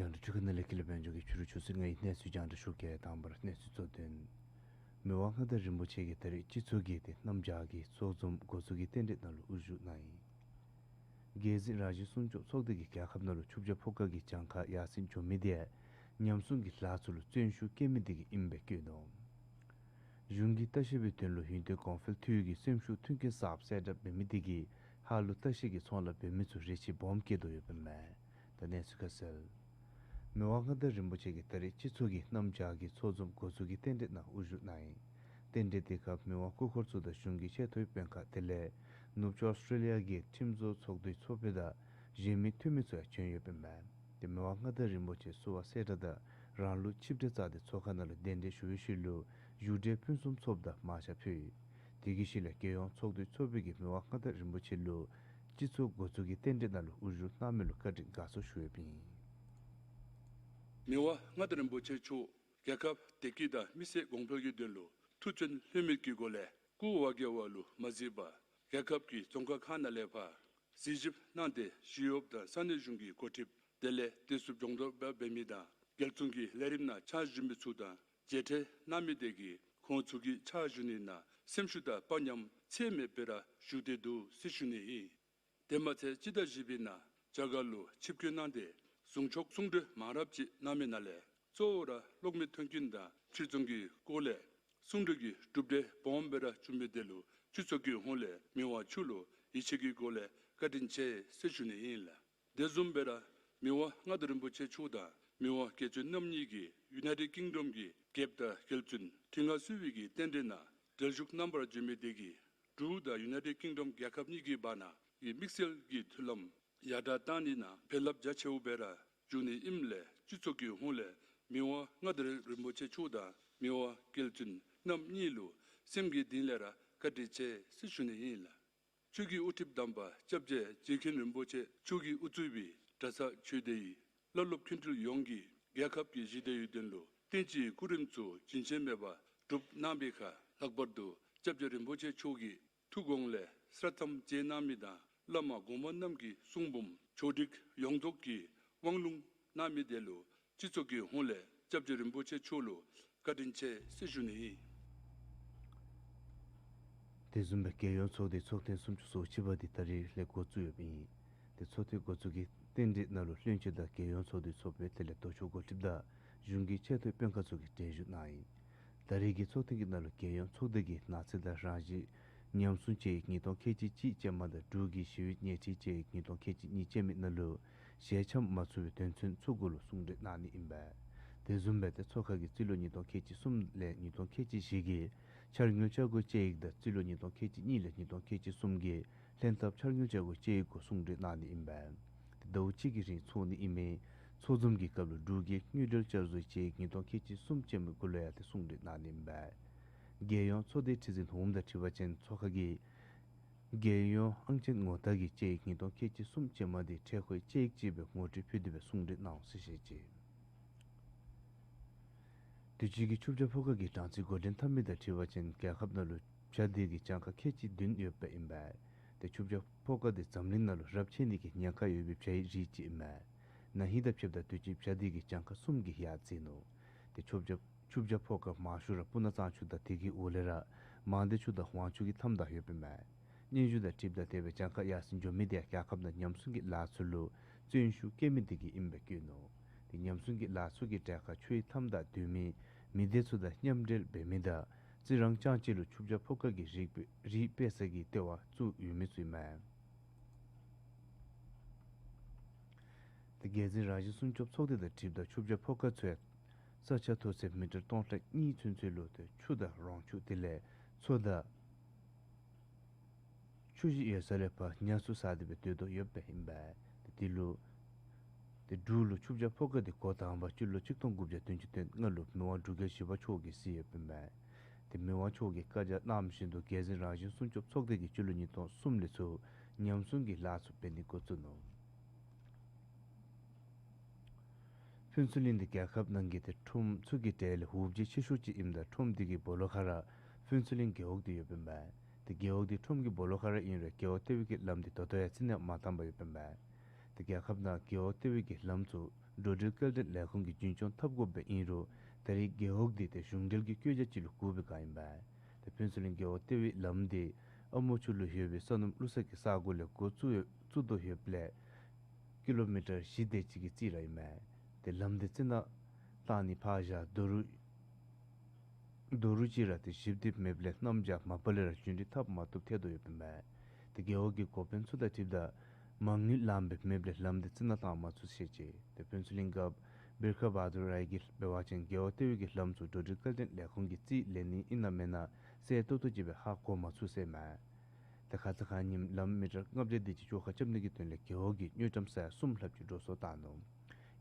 རྒྱང་བསྒྲགས་ཁྲི་ཁ་ནང་ལས་ཀུན་ལེགས་དཔལ་འབྱོར་གྱིས་ཕྱི་རུ་ཆུ་ཚོད་ལྔའི་གནས་ཚུལ་རྒྱང་བསྒྲགས་ཞུ་གེ། དང་པ་ར་གནས་ཚུལ་གཙོ་དོན། མི་དབང་མངའ་བདག་རིན་པོ་ཆེ་གིས་ད་རེས་སྤྱི་ཚོགས་ཀྱི་ཏེ་གནམ་བྱཱར་གྱི་ཚོགས་འཛོམས་འགོ་བཙུགས་ཀྱི་རྟེན་འབྲེལ་ནང་ལུ་དབུ་བཞུགས་གནང་ཡི། རྒྱལ་སྲས་རང་བཞིན་གསུང་མཆོག་ཚོགས་སྡེ་གིས་རྒྱལ་ཁབ་ནང་ལུ་ཆུ་བྱ་ཕོ་ཁ་གི་གྱངས་ཁ་ཡར་སེང་འགྱོ་མི་དེ་ཉམས་སྲུང་གི་ལཱ་ཚུ་ལུ་བརྩོན་ཤུགས་བསྐྱེད་མི་དེ་གིས་ཨིནམ་སྦེ་བཀོད་དོ། གཞུང་གིས་ལྟ་བཤལ་པའི་དོན་ལུ་ཡུན་བརྟན་གོང་འཕེལ་མཐུད་ཀྱི་སེམས་ཤུགས་མཐུན་རྐྱེན་གསརཔ་གསལ་བསྒྲགས་འབད་མི་དེ་གིས་ཧཱ་ལུ་ལྟ་བཤལ་གྱི་ཚོང་ལཱ་འབད་མི་ཚུ་རེ་ཆེ་སྦོམ་བསྐྱེད་དོ་ཡོདཔ་ཨིན་མས། ད་གནས་ཚུལ་ཁ་གསལ། མི་དབང་མངའ་བདག་རིན་པོ་ཆེ་གིས་ད་རེས་སྤྱི་ཚོགས་ཀྱི་གནམ་བྱཱར་གྱི་ཚོགས་འཛོམས་འགོ་བཙུགས་ཀྱི་རྟེན་འབྲེལ་ནང་དབུ་བཞུགས་གནང་ཡི། རྟེན་འབྲེལ་དེ་ཁར་མི་དབང་སྐུ་འཁོར་ཚུ་དང་གཞུང་གི་ཆེ་མཐོའི་དཔོན་ཁག་དེ་ལས་ནུབ་ཕྱོགས་ཨོསི་ཊྲེ་ལི་ཡ་གི་ཁྲིམས་བཟོ་ཚོགས་འདུའི་ཚོགས་དཔོན་དང་གཞན་མི་འཐུས་མི་ཚུ་ཡང་བྱོན་ཡོདཔ་ཨིན་མས། ཏེ་མི་དབང་མངའ་བདག་རིན་པོ་ཆེ་བསུ་བ་གསལ་བསྒྲགས་དང་རང་ལུགས་ཆིབས་གྲལ་བཅར་ཏེ་ཚོགས་ཁང་ནང་ལུ་གདན་འདྲེན་ཞུ་བའི་ཤུལ་ལུ་བཞུགས་གྲལ་ཕུན་སུམ་ཚོགསཔ་དང་མར་ཕྱག་ཕུལ་ཡི། དེ་གི་ཤུལ་ལས་རྒྱལ་ཡོངས་ཚོགས་འདུའི་ཚོགས་དཔོན་གྱིས་མི་དབང་མངའ་བདག་རིན་པོ་ཆེ་ལུ་སྤྱི་ཚོགས་འགོ་བཙུགས་ཀྱི་རྟེན་འབྲེལ་ནང་ལུ་དབུ་བཞུགས་གནང་མི་ལུ་བཀའ་དྲིན་དགའ་ཚོར་ཞུ་ཡོདཔ་ཨིན། མི་དབང་མངའ་བདག་རིན་པོ་ཆེ་མཆོག་རྒྱལ་ཁབ་བདེ་སྐྱིད་དང་མི་སེར་གོང་འཕེལ་གྱི་དོན་ལུ་ ཐུགས་བརྩོན་ལྷོད་མེད་ཀྱི་སྒོ་ལས་སྐུ་འོ་བརྒྱལ་བ་ལུ་མ་གཟིགས་པར་རྒྱལ་ཁབ་ཀྱི་རྫོང་ཁག་ཁག་ནང་ལས་ཕར་གཟིགས་ཞིབ་གནང་སྟེ་ཞི་གཡོགཔ་དང་ས་གནས་གཞུང་གི་འགོ་ཁྲིདཔ་དེ་ལས་བདེ་སྲུངཔ་སྦྱོང་བརྡར་འབད་མི་དང་རྒྱལ་བཙུན་གྱི་ལས་རིམ་ནང་ཕྱག་ཞུ་མི་ཚུ་དང་མཇལ་འཕྲད་གནང་མི་དེ་གིས་ཁོང་ཚུ་གི་ཕྱག་ཞུ་ནི་ནང་སེམས་ཤུགས་དང་དཔའ་ཉམས་ཚད་མེད་སྦེ་ར་ཞུགས་ཏེ་འདུག་ཟེར་ཞུ་ནི་ཨིན། དེ་མ་ཚད་སྤྱི་ཟླ་བཞི་པའི་ནང་རྒྱ་གར་ལུ་ཆིབས་བསྐྱོད་གནང་སྟེ་གཟུངས་ཆོག་གསུང་གྲོས་མང་རབས་ཅིག་གནང་མི་ནང་ལས་གཙོ་བོ་ར་གློག་མེ་མཐུན་རྐྱེན་དང་ཕྱིར་ཚོང་གི་སྐོར་ལས་གསུང་གྲོས་ཀྱི་གྲུབ་འབྲས་སྦོམ་སྦེ་ར་བྱུང་མི་དེ་ལུ་སྤྱི་ཚོགས་ཀྱི་ཧོངས་ལས་མི་དབང་མཆོག་ལུ་ཡིད་ཆེས་ཀྱི་སྒོ་ལས་བཀའ་དྲིན་ཆེ་ཟེར་ཞུ་ནི་ཨིན་ལགས། དེ་བཟུམ་སྦེ་ར་མི་དབང་མངའ་བདག་རིན་པོ་ཆེ་མཆོག་དང་མི་དབང་རྒྱལ་བཙུན་རྣམ་གཉིས་ཀྱིས་ཡུ་ནའི་ཊེཌ་ཀིང་ཌམ་གྱི་རྒྱལཔོ་དང་རྒྱལ་བཙུན་ཁྲི་མངའ་གསོལ་བའི་གི་རྟེན་འབྲེལ་ནང་གྲལ་བཞུགས་གནང་བར་བྱོན་མི་དེ་གིས་འབྲུག་དང་ཡུ་ནའི་ཊེཌ་ཀིང་ཌམ་རྒྱལ་ཁབ་གཉིས་ཀྱི་བར་ན་གི་དམིགས་བསལ་གྱི་མཐུན་ལམ་ཡར་དྲག་བཏང་ནི་ནང་བྱེད་ལས་རྒྱ་ཆེཝ་སྦེ་ར་འགྱུར་ནི་ཨིནམ་ལས་སྤྱི་ཚོགས་ཀྱི་ཧོངས་ལས་མི་དབང་མངའ་བདག་རིན་པོ་ཆེ་མཆོག་དང་མི་དབང་རྒྱལ་བཙུན་རྣམ་གཉིས་ལུ་སེམས་ཀྱི་གཏིང་ལས་ར་བཀའ་དྲིན་ཆེ་ཟེར་ཞུ་ནི་ཨིན་ལགས། ཆོས་ཀྱི་དབུ་ཁྲིདཔ་དམ་པ་སྐྱབས་རྗེ་རྗེ་མཁན་རིན་པོ་ཆེ་མཆོག་གིས་དབུ་གཙོས་པའི་གྲྭ་ཚང་ཆོས་སྡེའི་བླ་སློབ་མཁན་སྤྲུལ་ཡོངས་ཀྱིས་རྒྱལ་ཁབ་ཀྱི་ཞི་བདེ་ཡུན་བརྟན་ལུ་བརྟན་ཅིང་སྐུ་རིམ་ཚུ་རྒྱུན་ཆད་མེད་པར་སྒྲུབ་གནང་བའི་ཁར་ལྷག་པར་དུ་སྐྱབས་རྗེ་རིན་པོ་ཆེ་མཆོག་གི་ཐུགས་དགོངས་ལས་སྲ་ཐམ་མཛད་གནང་མི་དང་བླ་མ་གོང་མ་རྣམས་ཀྱི་གསུང་འབུམ་ཕྱོགས་སྒྲིག་ཡོངས་རྫོགས་ཀྱི་དབང་ལུང་གནང་མི་དེ་ལུ་སྤྱི་ཚོགས་ཀྱི་ཧོངས་ལས་སྐྱབས་རྗེ་རིན་པོ་ཆེ་མཆོག་ལུ་བཀའ་དྲིན་ཆེ་ཟེར་ཞུ་ནི་ཨིན། དེ་བཟུམ་སྦེ་རྒྱལ་ཡོངས་ཚོགས་སྡེའི་ཚོགས་ཐེངས་སུམ་ཅུ་སོ་གཅིག་པ་འདི་ད་རིས་ལས་འགོ་བཙུགས་ཡོདཔ་ཨིན། དེ་ཚོགས་ཐེངས་འགོ་བཙུགས་ཀྱི་རྟེན་འབྲེལ་ནང་ལུ་བློན་ཆེན་དང་རྒྱལ་ཡོངས་ཚོགས་འདུའི་ཚོགས་དཔོན་དེ་ལས་ལྡོག་ཕྱོགས་འགོ་ཁྲིདཔ་དང་གཞུང་གི་ཆེ་མཐོའི་དཔོན་ཁག་ཚུ་གིས་གྲལ་བཞུགས་གནང་ཡི། ད་རེས་ཀྱི་ཚོགས་ཐེངས་ཀྱི་ནང་ལུ་རྒྱལ་ཡོངས་ཚོགས་སྡེ་གིས་ནགས་ཚལ་དང་རང་བཞིན་ཉམས་སྲུང་དཔྱད་ཡིག་ཉིས་སྟོང་ཁལ་གཅིག་གཅིག་ཅན་མ་དང་འབྲུག་གི་ཞི་བའི་ཉལ་ཁྲི་དཔྱད་ཡིག་ཉིས་སྟོང་ཁལ་གཅིག་གཉིས་ཅན་མའི་ནང་ལུ་ཞལ་འཆམ་མ་ཚུད་པའི་དོན་ཚན་ཚུ་གུ་ལུ་གསུང་གྲོས་གནང་ནི་ཨིན་པས། དེ་བཟུམ་སྦེ་ཏེ་ཚོགས་ཁག་གིས་རྩིས་ལོ་ཉིས་སྟོང་ཁལ་གཅིག་གསུམ་ལས་ཉིས་སྟོང་ཁལ་གཅིག་བཞི་གི་འཆར་དངུལ་འཆར་འགོད་དཔྱད་ཡིག་དང་རྩིས་ལོ་ཉིས་སྟོང་ཁལ་གཅིག་གཉིས་ལས་ཉིས་སྟོང་ཁལ་གཅིག་གསུམ་གྱི་ལྷན་ཐབས་འཆར་དངུལ་འཆར་འགོད་དཔྱད་ཡིག་གུ་གསུང་གྲོས་གནང་ནི་ཨིན་པས། ཏེ་ཟླཝ་གཅིག་གི་རིང་ཚོགས་ནི་ཨིན་མི་ཚོགས་འཛོམས་ཀྱི་སྐབས་ལུ་འབྲུག་གི་དངུལ་འབྲེལ་བསྐྱར་བཟོའི་དཔྱད་ཡིག་ཉིས་སྟོང་ཁལ་གཅིག་གསུམ་ཅན་མའི་གུ་ལུ་ཡང་ཏེ་གསུང་གྲོས་གནང་ནི་ཨིན་པས། རྒྱལ་ཡོངས་ཚོགས་སྡེའི་ཁྲི་འཛིན་འོགམ་དང་འཁྲིལ་བ་ཅིན་ཚོགས་ཁག་གིས་རྒྱལ་ཡོངས་ཨང་ཅན་ངོ་རྟགས་ཀྱི་དཔྱད་ཡིག་ཉིས་སྟོང་ཁལ་གཅིག་གསུམ་ཅན་མ་དེ་འཕྲལ་མཁོའི་དཔྱད་ཡིག་ཅིག་སྦེ་ངོ་སྤྲོད་ཕུལ་ཏེ་སྦེ་གསུང་གྲོས་གནང་འོང་ཟེར་བཤད་ཅི། དུས་ཅི་གི་ཆུ་བྱ་ཕོ་ཁ་གི་གྲངས་རྩིས་འགོ་འདྲེན་འཐབ་མི་དང་འཁྲིལ་བ་ཅིན་རྒྱལ་ཁབ་ནང་ལུ་བྱ་དེ་གི་གྱངས་ཁ་ཁལ་གཅིག་བདུན་ཡོདཔ་ཨིན་པས། ཏེ་ཆུ་བྱ་ཕོ་ཁ་དེ་འཛམ་གླིང་ནང་ལུ་རབས་ཆད་ནི་གི་ཉེན་ཁ་ཡོད་པའི་བྱའི་རིགས་ཅིག་ཨིན་མས། ན་ཧིང་དང་ཕྱདཔ་ད་དུས་ཅི་བྱ་དེ་གི་གྱངས་ཁ་གསུམ་གྱིས་ཡར་འཛེགས་ནུག། ཏེ་ཆུ་བྱ་ཆུ་བྱ་ཕོ་ཁ་མང་ཤོས་ར་སྤུ་ན་གཙང་ཆུ་དང་དེ་གི་འོག་ལས་ར་མང་སྡེ་ཆུ་དང་ཝང་ཆུ་གི་མཐའམ་དང་ཡོདཔ་ཨིན་མས། སྙན་ཞུ་དང་འཁྲིལཝ་ད་དེ་སྦེ་གྱངས་ཁ་ཡར་སེང་འགྱོ་མི་དེ་རྒྱལ་ཁབ་ནང་ཉམས་སྲུང་གི་ལཱ་ཚུ་ལུ་བརྩོན་ཤུགས་བསྐྱེད་མི་དེ་གིས་ཨིནམ་སྦེ་བཀོད་ནུག། ཏེ་ཉམས་སྲུང་གི་ལཱ་ཚུ་གི་གྲལ་ཁར་ཆུའི་མཐའམ་དང་སྡོད་མི་མི་སྡེ་ཚུ་དང་མཉམ་འབྲེལ་འབད་མི་དང་རྩི་རང་རྐྱངམ་གཅིག་ལུ་ཆུ་བྱ་ཕོ་ཁ་གི་རིགས་སྤེལ་རིགས་སྤེལ་ས་གི་ལྟེ་བ་བཙུགས་ཡོད་མི་ཚུ་ཨིན་མས། ཏེ་རྒྱལ་འཛིན་རང་བཞིན་སྲུང་སྐྱོབ་ཚོགས་སྡེ་དང་འཁྲིལཝ་ད་ཆུ་བྱ་ཕོ་ཁ་ཚུ་ཡང་ས་ཆ་མཐོ་ཚད་མི་ཊར་སྟོང་ཕྲག་གཉིས་ཚུན་ཚོད་ལུ་ཏེ་ཆུ་དང་རོང་ཆུ་དེ་ལས་མཚོ་དང་ཆུ་ཞིང་ཡོད་ས་ལས་ཕར་ཉ་ཚུ་ཟ་སྟེ་སྦེ་སྡོད་དོ་ཡོདཔ་ཨིན་པས། ཏེ་དེ་ལུ་ཏེ་འབྲུག་ལུ་ཆུ་བྱ་ཕོ་ཁ་དེ་འགོ་དང་པ་སྤྱི་ལོ་ཆིག་སྟོང་དགུ་བརྒྱ་བདུན་ཅུ་དོན་ལྔ་ལུ་མི་དབང་འབྲུག་རྒྱལ་བཞི་པ་མཆོག་གིས་གཟིགས་ཡོདཔ་ཨིན་པས། ཏེ་མི་དབང་མཆོག་གིས་བཀའ་རྒྱ་གནངམ་བཞིན་དུ་རྒྱལ་འཛིན་རང་བཞིན་སྲུང་སྐྱོབ་ཚོགས་སྡེ་གིས་སྤྱི་ལོ་ཉིས་སྟོང་གསུམ་ལས་ཚུར་ཉམས་སྲུང་གི་ལཱ་ཚུ་འབད་ནི་འགོ་བཙུགས་ནུག། ཕུན་ཚོགས་གླིང་འདི་རྒྱལ་ཁབ་ནང་གི་ཏེ་ཁྲོམ་ཚུ་གི་གྲས་ལས་འུ་བརྗིད་ཆེ་ཤོས་ཅིག་ཨིནམ་ད་ཁྲོམ་འདི་གི་སྦོ་ལོགས་ཁར་ར་ཕུན་ཚོགས་གླིང་རྒེད་འོག་འདི་ཡོདཔ་ཨིན་པས། ཏེ་རྒེད་འོག་འདི་ཁྲོམ་གྱི་སྦོ་ལོགས་ཁར་ར་ཨིན་རུང་རྒེད་འོག་ལྟེ་བའི་གི་ལམ་འདི་ད་ལྟོ་ཡང་རྩི་ནག་མ་བཏང་པར་ཡོདཔ་ཨིན་པས། ཏེ་རྒྱལ་ཁབ་ནང་རྒེད་འོག་ལྟེ་བའི་གི་ལམ་ཚུ་འགྲོ་འགྲུལ་སྐྱེལ་འདྲེན་ལས་ཁུངས་ཀྱིས་རྒྱུན་སྐྱོང་འཐབ་དགོཔ་སྦེ་ཨིན་རུང་ད་རེས་རྒེད་འོག་འདི་ཏེ་གཞུང་འབྲེལ་གྱི་བཀོད་རྒྱ་ཅིག་ལུ་བཀུར་བའི་བསྒང་ཨིན་པས། ཏེ་ཕུན་ཚོགས་གླིང་རྒེད་འོག་ལྟེ་བའི་ལམ་འདི་ཨ་མོ་ཆུ་ལུ་ཡོད་པའི་ས་སྣུམ་བླུག་ས་གི་ས་གོ་ལས་འགོ་བཙུགས་ཡོད་བཙུགས་དོ་ཡོདཔ་ལས་ཀི་ལོ་མི་ཊར་བཞི་དེ་ཅིག་གི་རྩིས་ར་ཨིན་མས། ཏེ་ལམ་འདི་རྩི་ནག་བཏང་ནི་ཕར་བཞག་རྡོ་རུག་རྡོ་རུག་ཅིག་ར་ཏེ་ཞིབ་འདེབས་མེདཔ་ལས་གནམ་བྱཱར་མ་པ་ལས་ར་རྒྱུན་རིང་འཐབ་མ་བཏུབ་ཐལ་དོ་ཡོདཔ་ཨིན་མས། ཏེ་རྒེད་འོག་གི་འགོ་དཔོན་ཚུ་དང་འཁྲིལཝ་ད་མ་དངུལ་ལངམ་སྦེ་མེདཔ་ལས་ལམ་འདི་རྩི་ནག་བཏང་མ་ཚུགས་ཟེར་བཤད་ཅི། ཏེ་ཕུན་ཚོགས་གླིང་རྒཔོ་བིར་ཁ་བྷ་དུར་རའི་གིས་འབད་བ་ཅིན་རྒེད་འོག་ལྟེ་བའི་གི་ལམ་ཚུ་འགྲོ་འགྲུལ་སྐྱེལ་འདྲེན་ལས་ཁུངས་ཀྱིས་རྩིས་ལེན་ནི་ཨིན་ན་མེན་ན་གསལ་ཏོག་ཏོ་ཅིག་སྦེ་ཧ་གོ་མ་ཚུགས་ཟེར་མས། ཏེ་ཁ་ཙ་ཁ་ཉིནམ་ལམ་མི་ཊར་ལྔ་བརྒྱ་དེ་ཅིག་བཅོ་ཁ་རྐྱབ་ནི་གི་དོན་ལས་རྒེད་འོག་གིས་དངུལ་ཀྲམ་ས་ཡ་གསུམ་ལྷགཔ་ཅིག་འགྲོ་སོང་བཏང་ནུག།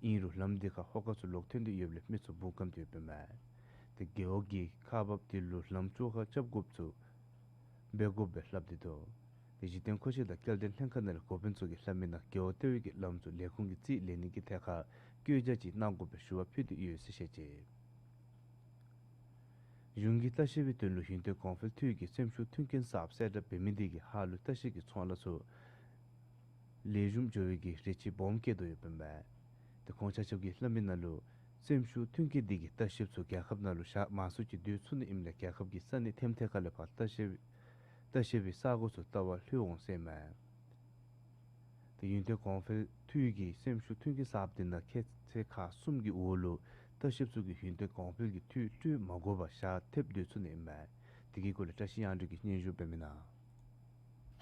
ཨིན་རུང་ལམ་འདི་ཁར་ཧོ་ཀ་ཚུ་ལོག་ཐོན་ཏེ་ཡོདཔ་ལས་མི་ཚུ་འབུངས་སྐམ་སྟེ་ཡོདཔ་ཨིན་མས། ཏེ་རྒེད་འོག་གིས་ཁག་འབགཔ་དེ་ལུ་ལམ་བཅོ་ཁ་རྐྱབ་དགོཔ་ཚུ་འབད་དགོཔ་སྦེ་སླབ་སྟེ་འདུག། ཏེ་གཞི་རྟེན་མཁོ་ཆས་དང་སྐྱེལ་འདྲེན་ལྷན་ཁག་ནང་ལས་འགོ་དཔོན་ཚུ་གིས་སླབ་མིའི་ནང་རྒེད་འོག་ལྟེ་བའི་གི་ལམ་ཚུ་ལས་ཁུངས་ཀྱིས་རྩིས་ལེན་ནི་གི་ཐད་ཁར་བཀོད་རྒྱ་ཅིག་གནང་དགོཔ་སྦེ་ཞུ་བ་ཕུལ་ཏེ་ཡོད་ཟེར་བཤད་ཅི། གཞུང་གིས་ལྟ་བཤལ་པའི་དོན་ལུ་ཡུན་བརྟན་གོང་འཕེལ་འཐུས་ཀྱི་སེམས་ཤུགས་མཐུན་རྐྱེན་གསརཔ་གསལ་བསྒྲགས་འབད་མི་དེ་གིས་ཧཱ་ལུ་ལྟ་བཤལ་གྱི་ཚོང་ལཱ་ཚུ་ལེགས་ཤོམ་འགྱོ་བའི་གི་རེ་ཆེ་སྦོམ་བསྐྱེད་དོ་ཡོདཔ་ཨིན་པས། ཏེ་ཁོང་ཆ་ཁྱབ་ཀྱིས་སླབ་མི་ནང་ལུ་སེམས་ཤུགས་མཐུན་རྐྱེན་དེ་གིས་ལྟ་བཤལཔ་ཚུ་རྒྱལ་ཁབ་ནང་ལུ་ཞག་མང་སུ་ཅིག་སྡོད་ཚུགས་ནི་ཨིནམ་ལས་རྒྱལ་ཁབ་ཀྱི་ས་གནས་ཐེམ་ཐེ་ཁ་ལས་ཕར་ལྟ་བཤལ་ལྟ་བཤལ་པའི་ས་གོ་ཚུ་ལྟ་བར་ལྷོད་འོང་ཟེར་མས། ཏེ་ཡུན་བརྟན་གོང་འཕེལ་འཐུས་ཀྱི་སེམས་ཤུགས་མཐུན་རྐྱེན་གསརཔ་དེ་ནང་ཁྱད་ཚད་ཁག་གསུམ་གྱི་འོག་ལུ་ལྟ་བཤལཔ་ཚུ་གིས་ཡུན་བརྟན་གོང་འཕེལ་གྱི་འཐུས་སྤྲོད་མ་དགོ་པར་ཞག་ཐེབས་སྡོད་ཚུགས་ནི་ཨིན་པས། དེ་གི་སྐོར་ལས་བཀྲ་ཤིས་དབྱངས་སྒྲོན་གྱིས་སྙན་ཞུ་འབད་མི་ནང་།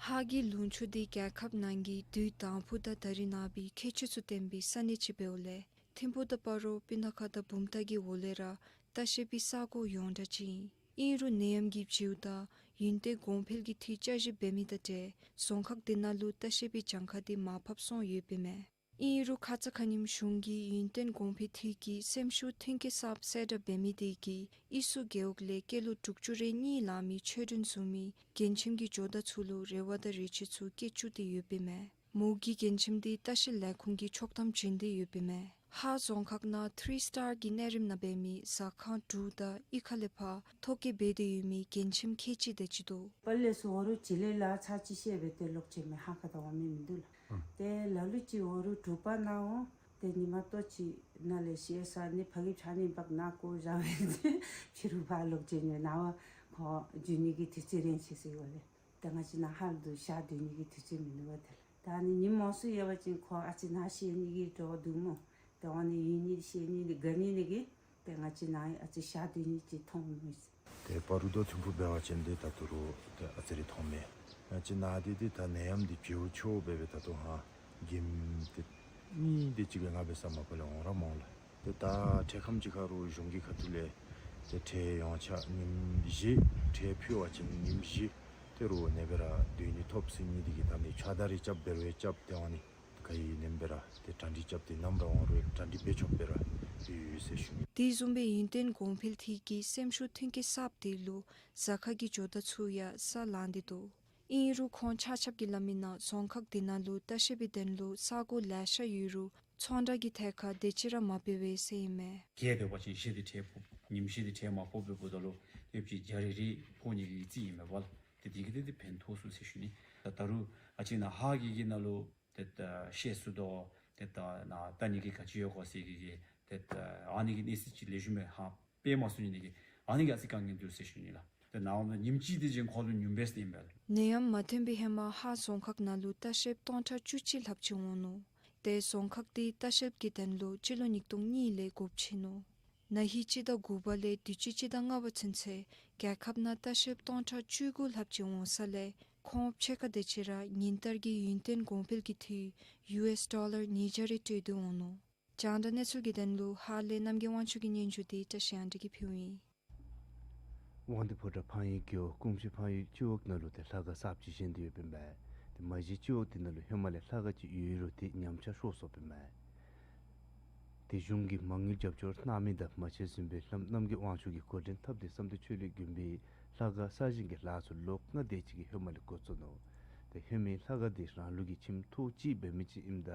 ཧཱ་གི་ལུང་ཕྱོགས་དེ་རྒྱལ་ཁབ་ནང་གི་དུས་དང་ཕུ་དང་ད་རིས་ནངས་པའི་ཁྱད་ཆོས་ཚུ་ལྡན་པའི་ས་གནས་ཅིག་འབདཝ་ལས་ཐིམ་ཕུ་དང་སྤ་རོ་སྤུ་ན་ཁ་དང་བུམ་ཐང་གི་འོག་ལས་ར་ལྟ་བཤལ་པའི་ས་གོ་ཡོངས་གྲགས་ཅིག་ཨིན། ཨིན་རུང་ནད་ཡམས་ཀྱི་བྱིའུ་དང་ཡུན་བརྟན་གོང་འཕེལ་གྱི་འཐུས་བསྐྱར་ཞིབ་འབད་མི་དང་འབྲེལ་རྫོང་ཁག་དེ་ནང་ལུ་ལྟ་བཤལ་པའི་གྱངས་ཁ་དེ་མར་ཕབ་སོང་ཡོདཔ་ཨིན་མས། ཨིན་རུང་ཁ་ཙ་ཁ་ཉིནམ་གཞུང་གིས་ཡུན་བརྟན་གོང་འཕེལ་འཐུས་ཀྱི་སེམས་ཤུགས་མཐུན་རྐྱེན་གསརཔ་གསལ་བསྒྲགས་འབད་མི་དེ་གིས་ཨི་སུ་རྒེད་འོག་ལས་སྐྱེས་ལོ་དྲུག་ཅུ་རེ་གཉིས་ལང་མི་ཆོས་སྒྲོན་བཟུམ་མའི་རྒན་ཁྱིམ་གྱི་ཇོ་བདག་ཚུ་ལུ་རེ་བ་དང་རེ་ཆེ་ཚུ་བསྐྱེད་བཅུག་སྟེ་ཡོདཔ་ཨིན་མས། མོ་གི་རྒན་ཁྱིམ་དེ་ལྟ་བཤལ་ལས་ཁུངས་ཀྱིས་ཆོག་ཐམ་བྱིན་ཏེ་ཡོདཔ་ཨིན་མས། ཧཱ་རྫོང་ཁག་ནང་ཐི་རི་སི་ཊར་གྱི་གནས་རིམ་ནང་འབད་མི་ཟ་ཁང་དྲུག་དང་གཡུས་ཁ་ལས་ཕར་ཐོ་བཀོད་འབད་དེ་ཡོད་མི་རྒན་ཁྱིམ་ཁལ་གཅིག་དེ་ཅིག་འདུག། པ་ལས་སུ་འོ་རུ་བྱི་ལི་ལ་ཚར་གཅིག་བཤལ་སྦེ་ཏེ་ལོག་ཅི་མི་ཧ་ཁ་ད་འོང་མི་མིན་འདུག་ལགས། ཨ་ཏེ་ལ་ལུ་ཅིག་འོ་རུ་དྲུག་པ་ནང་འོང་ཏེ་ཉི་མ་ལྟོ་ཅིག་ནང་ལས་བཤལ་ས་ནི་ཕ་གི་ཕྱགས་སྙིགས་འབག་ནང་བཀོ་བཞག་སྦེ་ཏེ་ཕྱི་རུ་ཕར་ལོག་ཅི་ནི་ནངས་པ་ཁོ་འགྱོ་ནི་གི་དུས་ཚོད་རན་ཅི་ཟེར་ཡོད་ལགས། ཏེ་ང་བཅས་ནཱ་ཧཱ་ལུ་ཞག་སྡོད་ནི་གི་དུས་ཚོད་མིན་འདུག་པ་ཏེ་ལགས། ད་ནི་ཉིནམ་མང་སུ་ཡོད་པ་ཅིན་ཁོ་ཨ་ཙི་ནཱ་བཤལ་ནི་གི་འདྲོག་འདུག་སྨོ། ཏེ་འོ་ནི་ཡུན་ནི་བཤལ་ནི་དགའ་ནི་ནི་གི་ཏེ་ང་བཅས་ནཱ་ཨ་ཙི་ཞག་སྡོད་ནི་ཅིག་མཐོང་མི། ཏེ་སྤ་རོ་དང་ཐིམ་ཕུ་འབད་བ་ཅིན་ཏེ་ད་ལྟོ་རུང་ཏེ་ཨ་ཙི་རེ་མཐོངམ་མས། ང་བཅས་ནཱ་འདི་ཏེ་ད་ནད་ཡམས་འདི་བྱིའུ་ཆོ་འབད་སྦེ་ད་ལྟོ་ཧ་གེམ་ཏེ་གཉིས་དེ་ཅིག་སྦེ་ང་འབད་ས་མ་པ་ལས་འོང་ར་མ་འོང་ལགས། ཏེ་ད་འཕྲལ་ཁམས་ཅིག་ཁར་རུང་གཞུང་གི་ཁ་ཐུག་ལས་ཏེ་འཕྲལ་ཡོངས་ཁྱབ་ཉིནམ་བཞི་འཕྲལ་ཕུལ་བ་ཅིན་ཉིནམ་བཞི་ཏེ་རུང་ནེ་སྦེ་ར་སྡོད་ནི་ཐོབ་ཟེར་ནི་དེ་གིས་ད་ནི་ཕྱགས་བདའ་རེ་རྐྱབ་འབད་རུང་རྐྱབ་ཏེ་འོང་ནི། ག་ཡི་ནེམ་སྦེ་ར་ཏེ་གྲ་སྒྲིག་རྐྱབ་སྟེ་ནམ་ར་འོང་རུང་གྲ་སྒྲིག་འབད་ཆོགཔ་སྦེ་ར་ཡོད་ཟེར་ཞུ་ནི། དེ་བཟུམ་སྦེ་ཡུན་བརྟན་གོང་འཕེལ་འཐུས་ཀྱི་སེམས་ཤུགས་མཐུན་རྐྱེན་གསརཔ་དེ་ལུ་ཟ་ཁང་གི་ཇོ་བདག་ཚུ་ཡང་ས་ལང་སྟེ་འདུག། ཨིན་རུང་ཁོང་ཆ་ཁྱབ་ཀྱིས་སླབ་མི་ནང་རྫོང་ཁག་དེ་ནང་ལུ་ལྟ་བཤལ་པའི་དོན་ལུ་ས་གོ་ལེ་ཤ་ཡོད་རུང་ཚོང་བསྒྲགས་ཀྱི་ཐད་ཁར་དེ་ཅིག་ར་མ་སྤེལ་བས་ཟེར་ཨིན་མས། བརྒྱད་སྡོད་པ་ཅིན་བཞི་དེ་འཕྲལ་ཕོག། ཉིནམ་བཞི་དེ་འཕྲལ་མ་ཕོགཔ་འབདཝ་ད་ལུ་ཡོདཔ་ཅིག་བརྒྱ་རེ་རེ་ཕོག་ནི་གི་རྩིས་ཨིན་མས་པ་ལགས། ཏེ་དེ་གིས་ཏེ་ཏེ་ཕན་ཐོགས་ཚུགས་ཟེར་ཞུ་ནི། ད་ད་རུང་ཨ་ཙི་ནཱ་ཧཱ་གི་གི་ནང་ལུ་ཏེ་ད་བཤལ་ཚུགས་དོ། ཏེ་ད་ནཱ་ལྟ་ནི་གི་ག་ཅི་ཡོད་གོ་ཟེར་གི་གི་ཏེ་ད་ཨ་ནི་གི་གནས་ཚུལ་ཅིག་ལེགས་ཤོམ་སྦེ་ཧ་སྤེལ་མ་ཚུགས་ནི་དེ་གིས་ཨ་ནི་གི་ཨ་ཙི་དཀའ་ངལ་འདུག་ཟེར་ཞུ་ནི་ལགས། ཏེ་ནཱ་འོངམ་ད་ཉིནམ་གཅིག་དེ་ཅིག་ཁོང་ལུ་ཉུང་འབད་ཟེར་ཨིན་པས་ལགས། ནད་ཡམས་མ་ཐོན་པའི་ཧེ་མ་ཧཱ་རྫོང་ཁག་ནང་ལུ་ལྟ་བཤལཔ་སྟོང་ཕྲག་བཅུ་གཅིག་ལྷགཔ་ཅིག་འོང་ནུག། ཏེ་རྫོང་ཁག་དེ་ལྟ་བཤལཔ་གི་དོན་ལུ་སྤྱི་ལོ་ཉིས་སྟོང་གཉིས་ལས་འགོ་བཙུགས་ནུག། ན་ཧིང་སྤྱི་ཟླ་དགུ་པ་ལས་དུས་ཅི་སྤྱི་ཟླ་ལྔ་པ་ཚུན་ཚོད་རྒྱལ་ཁབ་ནང་ལྟ་བཤལཔ་སྟོང་ཕྲག་བཅུ་དགུ་ལྷགཔ་ཅིག་འོང་ས་ལས་ཁོང་ཕྱེད་ཀ་དེ་ཅིག་ར་ཉིན་ལྟར་གྱི་ཡུན་བརྟན་གོང་འཕེལ་གྱི་འཐུས་ཡུ་ཨེསི་ཌོ་ལར་ཉིས་བརྒྱ་རེ་སྤྲོད་དེ་འོང་ནུག། རྒྱང་བསྒྲགས་གནས་ཚུལ་གྱི་དོན་ལུ་ཧཱ་ལས་རྣམ་རྒྱལ་དབང་ཕྱུག་གི་སྙན་ཞུ་དེ་བཀྲ་ཤིས་དབྱངས་སྒྲོན་གྱིས་ཕུལཝ་ཨིན། དབང་འདུས་ཕོ་བྲང་ཕངས་ཡུལ་རྒེད་འོག་ཀུམ་ཤི་ཕངས་ཡུལ་སྤྱི་འོག་ནང་ལུ་ཏེ་ལྷ་ཁང་གསརཔ་ཅིག་བཞེངས་ཏེ་ཡོདཔ་ཨིན་པས། ཏེ་མ་གཞི་སྤྱི་འོག་དེ་ནང་ལུ་ཧེ་མ་ལས་ལྷ་ཁང་ཅིག་ཡོད་རུང་ཏེ་ཉམས་ཆག་ཤོར་སོཔ་ཨིན་པས། ཏེ་གཞུང་གིས་མ་དངུལ་རྒྱབ་སྐྱོར་གནང་མི་དང་མ་ཆེན་ཟིན་པའི་བླམ་རྣམ་རྒྱལ་དབང་ཕྱུག་གིས་འགོ་འདྲེན་འཐབ་སྟེ་བསམ་གཏན་ཆོས་གླིང་དགོན་པའི་ལྷ་ཁང་གསར་བཞེངས་ཀྱི་ལཱ་ཚུ་ལོ་ལྔ་དེ་ཅིག་གི་ཧེ་མ་ལས་འགོ་བཙུགས་ནུག། ཏེ་ཧེ་མའི་ལྷ་ཁང་དེ་རང་ལུགས་ཀྱི་ཁྱིམ་ཐོག་གཅིག་འབད་མི་ཅིག་ཨིནམ་ད་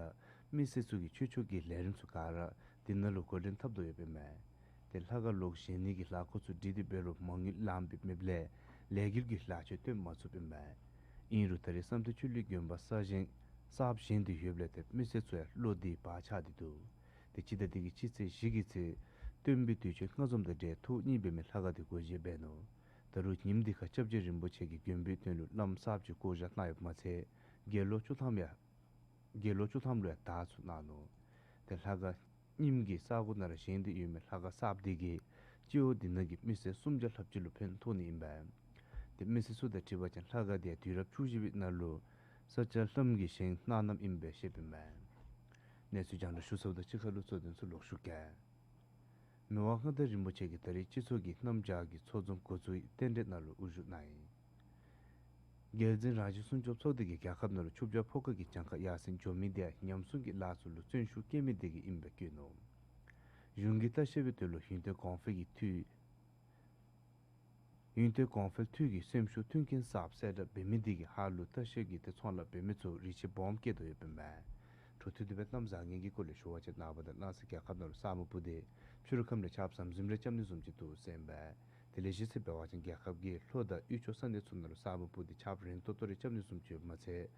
མི་སེར་ཚུ་གིས་ཆོས་ཕྱོགས་ཀྱི་ལས་རིམ་ཚུ་ག་ར་དེ་ནང་ལུ་འགོ་འདྲེན་འཐབ་དོ་ཡོདཔ་ཨིན་པས། ཏེ་ལྷ་ཁང་ལོག་བཞེངས་ནི་གི་ལཱ་འགོ་ཚུགས་དེ་དེ་འབད་རུང་མ་དངུལ་ལངམ་མེདཔ་ལས་ལས་འགུལ་གྱི་ལཱ་ཚུ་སྟོན་མ་ཚུགསཔ་ཨིན་པས། ཨིན་རུང་ད་རེས་བསམ་གཏན་ཆོས་གླིང་དགོན་པ་གསར་བཞེངས་གསརཔ་བཞེངས་ཏེ་ཡོདཔ་ལས་ཏེ་མི་སེར་ཚུ་ཡང་བློ་བདེ་བག་ཆགས་ཏེ་འདུག། ཏེ་སྤྱི་ཟླ་འདི་གི་སྤྱི་ཚེས་བཞི་གི་ཚེ་སྟོན་པའི་དུས་ཆེན་ལྔ་འཛོམས་དང་འབྲེལ་ཐོག་གཉིས་འབད་མི་ལྷ་ཁང་དེ་སྒོ་འབྱེད་འབད་ནུག། ད་རུང་ཉིནམ་དེ་ཁར་སྐྱབས་རྗེ་རིན་པོ་ཆེ་གིས་དགོན་པའི་དོན་ལུ་བླམ་གསརཔ་ཅིག་བསྐོ་བཞག་གནང་ཡོདཔ་མ་ཚད་དགེ་སློང་བཅུ་ཐམ་ཡང་དགེ་སློང་བཅུ་ཐམ་ལུ་ཡང་དར་ཚུ་གནང་ནུག། ཏེ་ལྷ་ཁང་རྙིངམ་གི་ས་གོ་ནང་ར་བཞེངས་ཏེ་ཡོད་མི་ལྷ་ཁང་གསརཔ་དེ་གིས་སྤྱི་འོག་དེ་ནང་གི་མི་སེར་སུམ་བརྒྱ་ལྷགཔ་ཅིག་ལུ་ཕན་ཐོགས་ནི་ཨིན་པས། ཏེ་མི་སེར་ཚུ་དང་འཁྲིལ་བ་ཅིན་ལྷ་ཁང་དེ་ཡང་དུས་རབས་བཅུ་བཞི་པའི་ནང་ལུ་ས་སྐྱ་བླམ་གྱིས་བཞེངས་གནང་གནངམ་ཨིན་པས་ཞུཝ་ཨིན་མས། གནས་ཚུལ་རྒྱང་བསྒྲགས་ཞུ་ཚརཝ་ད་གཅིག་ཁར་ལུ་གཙོ་དོན་ཚུ་ལོག་ཞུ་གེ། མི་དབང་མངའ་བདག་རིན་པོ་ཆེ་གིས་ད་རེས་སྤྱི་ཚོགས་ཀྱི་གནམ་བྱཱར་གྱི་ཚོགས་འཛོམས་འགོ་བཙུགས་རྟེན་འབྲེལ་ནང་ལུ་དབུ་བཞུགས་གནང་ཡི། རྒྱལ་འཛིན་རང་བཞིན་སྲུང་སྐྱོབ་ཚོགས་སྡེ་གིས་རྒྱལ་ཁབ་ནང་ལུ་ཆུ་བྱ་ཕོ་ཁ་གི་གྱངས་ཁ་ཡར་སེང་འགྱོ་མི་དེ་ཡང་ཉམས་སྲུང་གི་ལཱ་ཚུ་ལུ་བརྩོན་ཤུགས་བསྐྱེད་མི་དེ་གིས་ཨིནམ་སྦེ་བཀོད་ནུག། གཞུང་གིས་ལྟ་བཤལ་པའི་དོན་ལུ་ཡུན་བརྟན་གོང་འཕེལ་གྱི་འཐུས་ཡུན་བརྟན་གོང་འཕེལ་འཐུས་ཀྱི་སེམས་ཤུགས་མཐུན་རྐྱེན་གསརཔ་གསལ་བསྒྲགས་འབད་མི་དེ་གིས་ཧཱ་ལུ་ལྟ་བཤལ་གྱི་ཏེ་ཚོང་ལཱ་འབད་མི་ཚུ་རེ་ཆེ་སྦོམ་བསྐྱེད་དོ་ཡོདཔ་ཨིན་མས། འཕྲོ་མཐུད་དེ་སྦེ་གནམ་བཟང་ངན་གྱི་སྐོར་ལས་ཞུ་བ་ཅིན་ནངས་པ་དང་གནངས་ཚེ་རྒྱལ་ཁབ་ནང་ལུ་ས་སྨུག་སྤུབས་ཏེ་ཕྱི་རུ་ཁམས་ལས་ཆརཔ་ཟམ་ཟིམ་རེ་རྐྱབ་ནི་བཟུམ་ཅིག་འདུག་ཟེར་ཨིན་པས། དེ་ལས་གཞི་ཟེར་འབད་བ་ཅིན་རྒྱལ་ཁབ་ཀྱི་ལྷོ་དང་དབུས་ཕྱོགས་ས་གནས་ཚུ་ནང་ལུ་ས་སྨུག་སྤུབས་ཏེ་ཆརཔ་རན་ཏོག་ཏོ་རེ་རྐྱབ་ནི་བཟུམ་ཅིག་ཡོདཔ་མ་ཚད་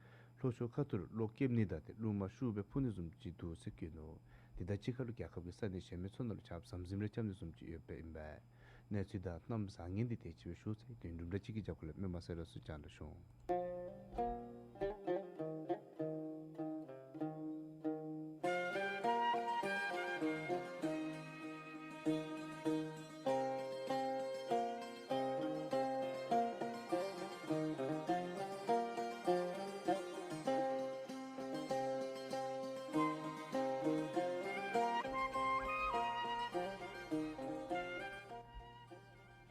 ལྷོ་ཕྱོགས་ཁ་ཐུག་ལུ་གློག་རྐྱབ་ནི་དང་ཏེ་རླུང་མ་ཤུགས་སྦེ་འཕུ་ནི་བཟུམ་ཅིག་འདུག་ཟེར་བཀོད་ནུག། དེ་དང་གཅིག་ཁར་ལུ་རྒྱལ་ཁབ་ཀྱི་ས་གནས་གཞན་མི་ཚུ་ནང་ལུ་ཆརཔ་ཟམ་ཟིམ་རེ་རྐྱབ་ནི་བཟུམ་ཅིག་ཡོདཔ་ཨིན་པས། གནས་ཚུལ་དང་གནམ་བཟང་ངན་འདི་དེ་ཅིག་སྦེ་ཞུ་ཚར་ཡི། དོན་གྲུབ་དང་གཅིག་ཁར་རྒྱབ་ཁ་ལས་སྨོན་མ་སེར་སོགས་ཀྱིས་བཅར་འདྲི་ཞུ།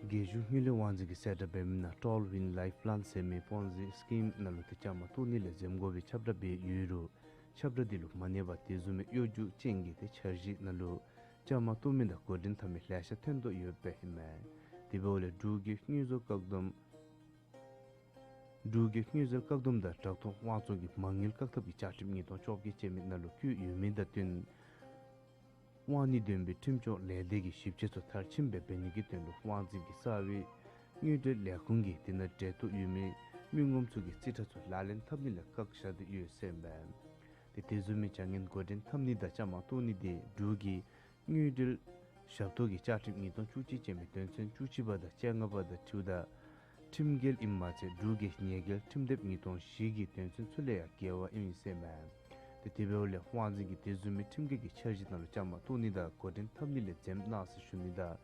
རྒྱལ་གཞུང་དངུལ་ལས་དབང་འཛིན་གྱིས་གསལ་བསྒྲགས་འབད་མི་ནང་Tall Win Lifeline ཟེར་མི་Ponzi scheme ནང་ལུ་ཏེ་བཅའ་མར་གཏོགས་ནི་ལས་འཛེམ་དགོ་པའི་ཁྱབ་བསྒྲགས་འབད་ཡོད་རུང་ཁྱབ་བསྒྲགས་འདི་ལུ་མ་གནས་པར་དེ་བཟུམ་མའི་གཡོ་སྒྱུ་ཅན་གྱི་ཏེ་འཆར་གཞི་ནང་ལུ་བཅའ་མར་གཏོགས་མི་དང་འགོ་འདྲེན་འཐབ་མི་ལེ་ཤ་ཐོན་དོ་ཡོདཔ་ཨིན་མས། དེ་འབདཝ་ལས་འབྲུག་གི་དངུལ་འཛོལ་བཀག་སྡོམ་འབྲུག་གི་དངུལ་འཛོལ་བཀག་སྡོམ་དང་དྲག་ཐོག་དབང་བཙོང་གི་མ་དངུལ་བཀག་ཐབས་ཀྱི་བཅའ་ཁྲིམས་ཉིས་སྟོང་བཅོ་བརྒྱད་ཅན་མའི་ནང་ལུ་བཀོད་ཡོད་མི་དང་བསྟུན་དབང་ནི་འདོན་པའི་ཁྲིམས་སྐྱོང་ལས་སྡེ་གི་ཞིབ་དཔྱད་ཚུ་མཐར་ཕྱིནམ་སྦེ་འབད་ནི་གི་དོན་ལུ་དབང་འཛིན་གྱི་གསར་བའི་དངུལ་འབྲེལ་ལས་ཁུངས་ཀྱིས་དེ་ནང་འབྲེལ་གཏོགས་ཡོད་མི་མི་ངོམ་ཚུ་གི་རྩིས་ཁྲ་ཚུ་ལག་ལེན་འཐབ་ནི་ལས་བཀག་བཞག་སྟེ་ཡོད་ཟེར་ཨིན་པས། ཏེ་དེ་བཟུམ་མའི་བྱ་ངན་འགོ་འདྲེན་འཐབ་ནི་དང་བཅའ་མར་གཏོགས་ནི་དེ་འབྲུག་གི་དངུལ་འབྲེལ་ཞབས་ཏོག་གི་བཅའ་ཁྲིམས་ཉིས་སྟོང་བཅུ་གཅིག་ཅན་མའི་དོན་ཚན་བཅུ་གཅིག་པ་དང་བཅོ་ལྔ་པ་དང་བཅུ་དང་ཁྲིམས་འགལ་ཨིནམ་མ་ཚད་འབྲུག་གི་ཉེས་འགེལ་ཁྲིམས་དེབ་ཉིས་སྟོང་བཞི་གི་དོན་ཚན་ཚུ་ལས་ཡང་འགལ་བ་ཨིན་ཟེར་ཨིན་མས། ཏེ་དེ་འབདཝ་ལས་དབང་འཛིན་གྱིས་དེ་བཟུམ་མའི་ཁྲིམས་འགལ་གྱི་འཆར་གཞི་ནང་ལུ་བཅའ་མར་གཏོགས་ནི་དང་འགོ་འདྲེན་འཐབ་ནི་ལས་འཛེམ་གནང་ཟེར་ཞུ་ནི་དང་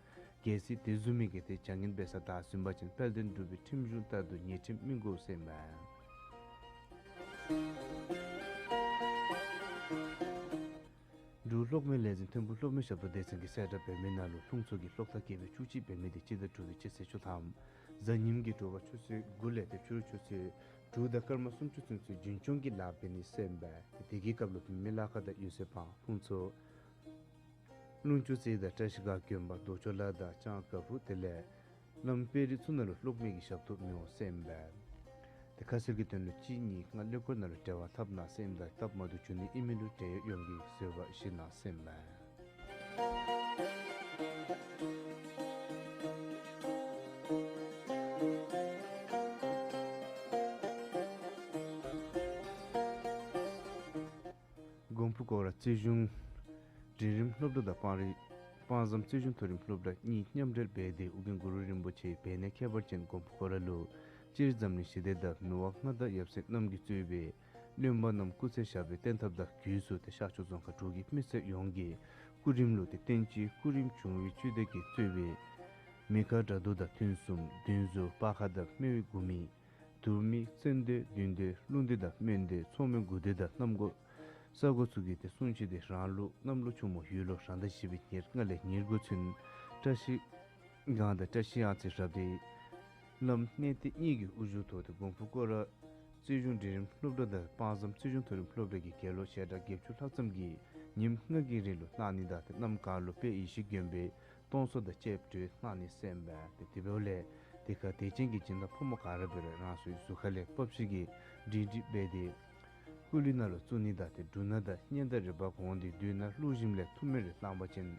གལ་སྲིད་དེ་བཟུམ་མའི་གི་ཏེ་བྱ་ངན་འབད་ས་བདའ་ཟུན་པ་ཅིན་དཔལ་ལྡན་འབྲུག་པའི་ཁྲིམས་གཞུང་ལྟར་དུ་ཉེས་ཁྲིམས་སྨིན་དགོ་ཟེར་ཨིན་མས། འབྲུག་གློག་མེ་ལས་འཛིན་ཐིམ་ཕུག་གློག་མེ་ཞབས་ཏོག་སྡེ་ཚན་གྱིས་གསལ་བསྒྲགས་འབད་མི་ནང་ལུ་ལྷུང་བཙོག་གི་གློག་ཐག་བརྒལ་བའི་བཅུ་གཅིག་འབད་མི་དེ་སྤྱི་ཟླ་དྲུག་པའི་སྤྱི་ཚེས་བཅུ་ཐམ་གཟའ་ཉིམ་གྱི་དྲོ་པ་ཆུ་ཚོད་དགུ་ལས་ཏེ་ཕྱི་རུ་ཆུ་ཚོད་དྲུག་དང་སྐར་མ་སུམ་ཅུ་ཚུན་ཚོད་རྒྱུན་སྐྱོང་གི་ལཱ་འབད་ནི་ཟེར་ཨིན་པས། ཏེ་དེ་གི་སྐབས་ལུ་མི་ལཱ་ཁག་དང་ཡོད་ཚད་དཔང་ལྷུང་བཙོག་ལུང་ཆུ་རྩེ་དང་བཀྲ་ཤིས་སྒང་དགོན་པ་རྡོ་ཆོག་ལ་དང་ལྕང་དཀར་ཕུ་དེ་ལས་གནམ་དཔལ་རི་ཚུ་ནང་ལུ་གློག་མེ་གི་ཞབས་ཏོག་མི་འོང་ཟེར་ཨིན་པས། ཏེ་ཁ་གསལ་གྱི་དོན་ལུ་གཅིག་གཉིས་ལྔ་ཀླད་ཀོར་ནང་ལུ་འབྲེལ་བ་འཐབ་གནང་ཟེར་ཨིནམ་ད་སྟབས་མ་བདེཝ་བྱུང་ནི་ཨིན་མི་ལུ་འབྲེལ་ཡོད་ཡོངས་ཀྱིས་བཟོད་པ་བཞེས་གནང་ཟེར་ཨིན་པས། མགོན་པོ་སྐོར་ར་རྩིས་གཞུང་འབྲིང་རིམ་སློབ་གྲྭ་དང་དཔང་རི་དཔང་བཟང་རྩིས་གཞུང་མཐོ་རིམ་སློབ་གྲྭ་གཉིས་མཉམ་འབྲེལ་འབད་དེ་ཨོ་རྒྱན་གུ་རུ་རིན་པོ་ཆེའི་བེར་ནད་ཁྱད་པར་ཅན་མགོན་པོ་སྐོར་ར་ལུ་སྤྱིར་འཛམ་གླིང་ཞི་བདེ་དང་མི་དབང་མངའ་བདག་ཡབ་སྲས་རྣམས་ཀྱིས་གཙོས་པའི་བློན་པོ་རྣམས་སྐུ་ཚེ་ཞབས་པད་བརྟན་ཐབས་དང་དགོས་སུ་ཏེ་ཤར་ཕྱོགས་རྫོང་ཁག་དྲུག་གི་མི་སེར་ཡོངས་ཀྱི་སྐུ་རིམ་ལུ་ཏེ་བསྟན་སྤྱིའི་སྐུ་རིམ་བྱུང་བའི་སྤྱི་འཐུས་ཀྱིས་གཙོས་པའི་མི་དཀར་དགྲ་འདུལ་དང་ཐུན་གསུམ་བདུན་ཟུར་སྤར་ཁ་དང་སྨེ་བའི་དགུ་མི་དུར་མི་བཙན་སྡེ་བདུན་སྡེ་ཀླུ་སྡེ་དང་སྨན་སྡེ་ཚོགས་མི་དགུ་སྡེ་དང་གནམ་སྒོ་ས་སྒོ་ཚུ་གི་ཏེ་སྲུང་བྱེད་དེ་རང་ལུགས་གནམ་ལོ་ཆུ་མོ་ཡོས་ལོ་རང་ཟླ་བཞི་པའི་ཉེར་ལྔ་ལས་ཉེར་དགུ་ཚུན་བཀྲ་ཤིས་སྒང་དང་བཀྲ་ཤིས་གཡང་རྩེ་རབ་སྡེ་བླམ་གནས་བརྟན་གཉིས་ཀྱི་དབུ་བཞུགས་ཐོག་ཏེ་མགོན་པོ་སྐོར་ར་རྩིས་གཞུང་འབྲིང་རིམ་སློབ་གྲྭ་དང་དཔང་བཟང་རྩིས་གཞུང་མཐོ་རིམ་སློབ་གྲྭ་གི་དགེ་སློབ་ཞལ་གྲངས་བརྒྱད་ཅུ་ལྷག་ཙམ་གྱིས་ཉིནམ་ལྔ་གི་རིང་ལུ་གནང་ནི་དང་ཏེ་གནམ་གང་ལུ་དཔལ་ཡེ་ཤེས་མགོན་པོའི་སྟོང་གསོལ་དང་བཅས་པ་གྲོལ་གནང་ནི་ཟེར་ཨིན་པས། ཏེ་དེ་འབདཝ་ལས་དེ་ཁར་དད་ཅན་གྱི་སྦྱིན་བདག་ཕོ་མོ་ག་ར་འབད་རུང་རང་སོའི་གཟུགས་ཁ་ལས་སྤ་ཤི་གི་སྒྲིང་སྒྲི་འབད་དེ་སྐུ་གླུད་ནང་ལུ་བཙུགས་ནི་དང་ཏེ་འབྲུ་སྣ་དང་སྙན་དར་རེ་འབག་འོང་སྟེ་མདུན་ན་བླུགས་ཞིནམ་ལས་ཐུགས་སྨོན་རེ་བཏང་པ་ཅིན་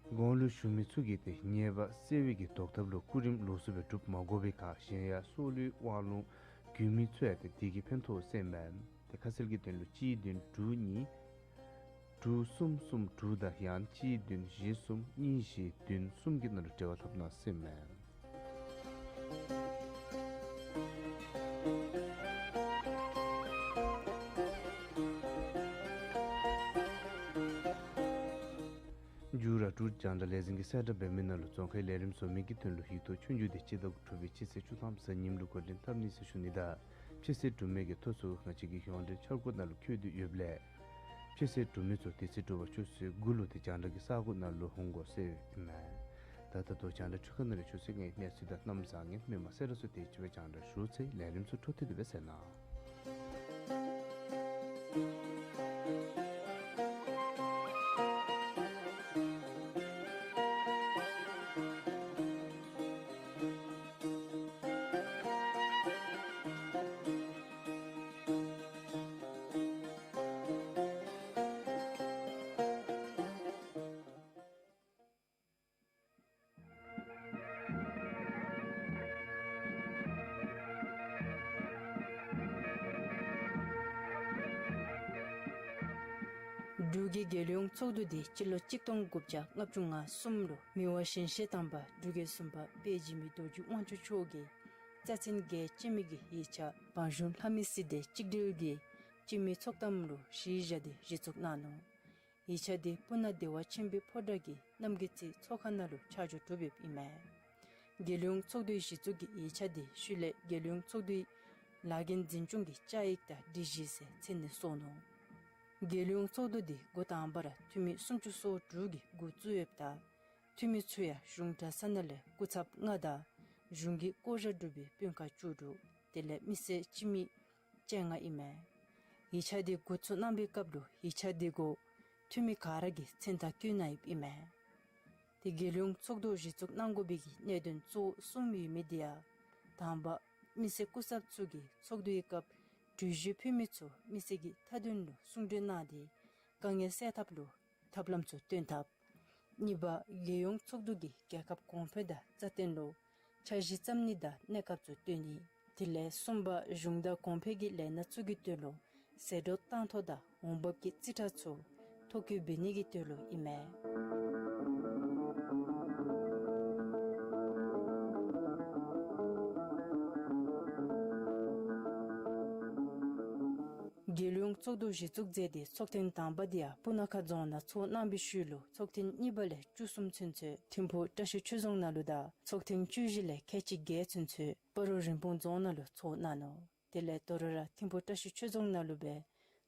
དགུང་ལུ་བཞུགས་མི་ཚུ་གིས་ཏེ་ཉེས་པ་སེལ་བའི་གི་བཟློག་ཐབས་ལུ་སྐུ་རིམ་ལོགས་སུ་སྦེ་སྒྲུབ་མ་དགོ་པའི་ཁར་གཞན་ཡང་སྲོག་བླུའི་དབང་ལུང་རྒྱུན་མི་ཚུ་ཡང་ཏེ་དེ་གིས་ཕན་ཐོགས་ཟེར་ཨིན་པས། ཏེ་ཁ་གསལ་གྱི་དོན་ལུ་གཅིག་བདུན་དྲུག་གཉིས་དྲུག་གསུམ་གསུམ་དྲུག་དང་ཡང་གཅིག་བདུན་བཞི་གསུམ་གཉིས་བཞི་བདུན་གསུམ་གྱི་ནང་ལུ་འབྲེལ་བ་འཐབ་གནང་ཟེར་ཨིན་མས། འགྱུར་བ་འབྲུག་རྒྱང་བསྒྲགས་ལས་འཛིན་གྱིས་གསལ་བསྒྲགས་འབད་མི་ནང་ལུ་རྫོང་ཁའི་ལས་རིམ་བཟོ་མི་གི་དོན་ལུ་ཡིག་ཐོག་ཆོས་རྒྱུགས་དེ་སྤྱི་ཟླ་དྲུག་པའི་སྤྱི་ཚེས་བཅུ་ཐམ་གཟའ་ཉིམ་ལུ་འགོ་འདྲེན་འཐབ་ནི་ཟེར་ཞུ་ནི་དང་ཕྱི་གསལ་འབྲུག་མི་གི་ཐོ་ཚུ་ང་བཅས་ཀྱི་ཡོངས་འབྲེལ་འཆར་སྒོ་ནང་ལུ་བཀོད་དེ་ཡོདཔ་ལས་ཕྱི་གསལ་འབྲུག་མི་ཚུ་དེ་ཚེ་དྲོ་པ་ཆུ་ཚོད་དགུ་ལུ་ཏེ་རྒྱང་བསྒྲགས་ཀྱི་ས་སྒོ་ནང་ལུ་འོང་དགོ་ཟེར་ཨིན་མས། ད་ལྟོ་རྒྱང་བསྒྲགས་འཕྲུལ་ཁང་ནང་ལས་ཆུ་ཚོད་ལྔའི་གནས་ཚུལ་དང་གནམ་བཟང་ངན་སྨོན་མ་སེར་སོགས་དེ་ཅིག་སྦེ་རྒྱང་བསྒྲགས་ཞུ་ཚར་ཡི། ལས་རིམ་ཚུ་འཕྲོ་མཐུད་དེ་སྦེ་གསན་གནང་། འབྲུག་གི་རྒྱལ་ཡོངས་ཚོགས་འདུ་དེ་སྤྱི་ལོ་གཅིག་སྟོང་དགུ་བརྒྱ་ལྔ་བཅུ་ང་གསུམ་ལུ་མི་དབང་ཞིང་གཤེགས་དམ་པ་འབྲུག་རྒྱལ་གསུམ་པ་དཔལ་འཇིགས་མེད་རྡོ་རྗེ་དབང་ཕྱུག་མཆོག་གིས་རྩ་ཚན་བརྒྱད་ཅན་མའི་གི་ཡིག་ཆ་བང་གཞུང་ལྷ་མི་སྲིད་སྡེ་གཅིག་སྒྲིལ་གྱི་སྤྱི་མོས་ཚོགས་གཏམ་ལུ་གཞི་བཞག་སྟེ་གཞི་བཙུགས་གནང་ནུག། ཡིག་ཆ་དེ་སྤུ་ན་བདེ་བ་ཆེན་པོའི་ཕོ་བྲང་གི་རྣམ་རྒྱལ་རྩེ་ཚོགས་ཁང་ནང་ལུ་ཆ་འཇོག་གྲུབ་ཡོདཔ་ཨིན་མས། རྒྱལ་ཡོངས་ཚོགས་འདུའི་གཞི་བཙུགས་ཀྱི་ཡིག་ཆ་དེ་ཤུལ་ལས་རྒྱལ་ཡོངས་ཚོགས་འདུའི་ལཱ་འགན་འཛིན་སྐྱོང་གི་བཅའ་ཡིག་དང་སྒྲིག་གཞི་ཟེར་མཚན་ནས་གསོལ་ནུག། རྒྱལ་ཡོངས་ཚོགས་འདུ་དེ་འགོ་དང་པ་ར་འཐུས་མི་སུམ་ཅུ་སོ་དྲུག་གིས་འགོ་བཙུགས་ཡོདཔ་ད་འཐུས་མི་ཚུ་ཡང་གཞུང་གྲྭ་ཚང་ནང་ལས་སྐུ་ཚབ་ལྔ་དང་གཞུང་གི་བསྐོ་བཞག་གྲུབ་པའི་དཔོན་ཁག་བཅུ་དྲུག་དེ་ལས་མི་སེར་སྤྱི་མི་བཅོ་ལྔ་ཨིན་མས། ཡིག་ཆ་དེ་འགོ་བཙུགས་གནང་བའི་སྐབས་ལུ་ཡིག་ཆ་དེ་གུ་འཐུས་མི་ག་ར་གི་མཚན་རྟགས་བཀོད་གནང་ཡོདཔ་ཨིན་མས། དེ་རྒྱལ་ཡོངས་ཚོགས་འདུ་གཞི་བཙུགས་གནང་དགོ་པའི་གི་གནད་དོན་གཙོ་བོ་གསུམ་ཡོད་མི་དེ་ཡང་དང་པ་མི་སེར་སྐུ་ཚབ་ཚུ་གིས་ཚོགས་འདུའི་སྐབས་གྲོས་གཞི་ཕུལ་མི་ཚུ་མི་སེར་གྱི་མཐའ་དོན་ལུ་གསུང་གྲོས་གནང་སྟེ་དཀའ་ངལ་སེལ་ཐབས་ལུ་ཐབས་ལམ་ཚུ་སྟོན་ཐབས། གཉིས་པ་རྒྱལ་ཡོངས་ཚོགས་འདུ་གིས་རྒྱལ་ཁབ་གོང་འཕེལ་དང་རྩ་བརྟན་ལུ་འཆར་གཞི་བརྩམ་ནི་དང་གནས་སྐབས་ཚུ་སྟོན་ནི། དེ་ལས་གསུམ་པ་གཞུང་དང་གོང་འཕེལ་གྱི་ལས་སྣ་ཚུ་གི་དོན་ལུ་ཟད་འགྲོ་བཏང་ཐོ་དང་འོང་འབབ་ཀྱི་རྩིས་ཁྲ་ཚུ་ཐོ་བཀོད་འབད་ནི་གི་དོན་ལུ་ཨིན་མས། རྒྱལ་ཡོངས་ཚོགས་འདུ་གཞི་བཙུགས་མཛད་དེ་ཚོགས་ཐེངས་དང་པ་དེ་ཡང་སྤུ་ན་ཁ་རྫོང་ནང་ཚོགས་གནང་བའི་ཤུལ་ལུ་ཚོགས་ཐེངས་གཉིས་པ་ལས་བཅུ་གསུམ་ཚུན་ཚོད་ཐིམ་ཕུག་བཀྲ་ཤིས་ཆོས་རྫོང་ནང་ལུ་དང་ཚོགས་ཐེངས་བཅུ་བཞི་ལས་ཁལ་གཅིག་བརྒྱད་ཚུན་ཚོད་སྤ་རོ་རིན་སྤུངས་རྫོང་ནང་ལུ་ཚོགས་གནང་ནུག། དེ་ལས་དོ་རུང་ར་ཐིམ་ཕུག་བཀྲ་ཤིས་ཆོས་རྫོང་ནང་ལུ་སྦེ་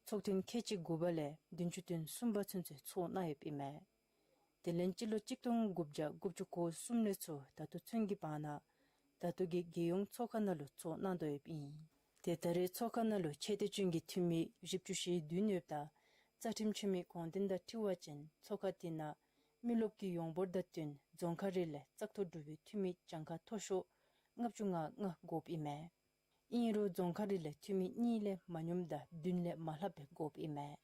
ཚོགས་ཐེངས་ཁལ་གཅིག་དགུ་པ་ལས་བདུན་ཅུ་དོན་གསུམ་པ་ཚུན་ཚོད་ཚོགས་གནང་ཡོདཔ་ཨིན་མས། དེ་ལས་སྤྱི་ལོ་གཅིག་སྟོང་དགུ་བརྒྱ་དགུ་བཅུ་གོ་གསུམ་ལས་ཚུར་ད་ལྟོ་ཚུན་གྱི་བར་ན་ད་ལྟོ་གི་རྒྱལ་ཡོངས་ཚོགས་ཁང་ནང་ལུ་ཚོགས་གནང་དོ་ཡོདཔ་ཨིན། དེ་ད་རེས་ཚོགས་ཁང་ནང་ལུ་ཆེ་བསྟོད་ཅན་གྱི་འཐུས་མི་བཞི་བཅུ་ཞེ་བདུན་ཡོདཔ་ད་རྩ་ཁྲིམས་ཆེན་མོའི་དགོངས་དོན་དང་འཁྲིལ་བ་ཅིན་ཚོགས་ཁང་དེ་ནང་མི་རློབས་ཀྱི་ཡོངས་འབོར་དང་བསྟུན་རྫོང་ཁག་རེ་ལས་བཙག་འཐུ་གྲུབ་པའི་འཐུས་མི་གྱངས་ཁ་མཐོ་ཤོས་ལྔ་བཅུ་ང་ལྔ་དགོཔ་ཨིན་མས། ཨིན་རུང་རྫོང་ཁག་རེ་ལས་འཐུས་མི་གཉིས་ལས་མ་ཉུངམ་དང་བདུན་ལས་མ་ལྷགཔ་སྦེ་དགོཔ་ཨིན་མས།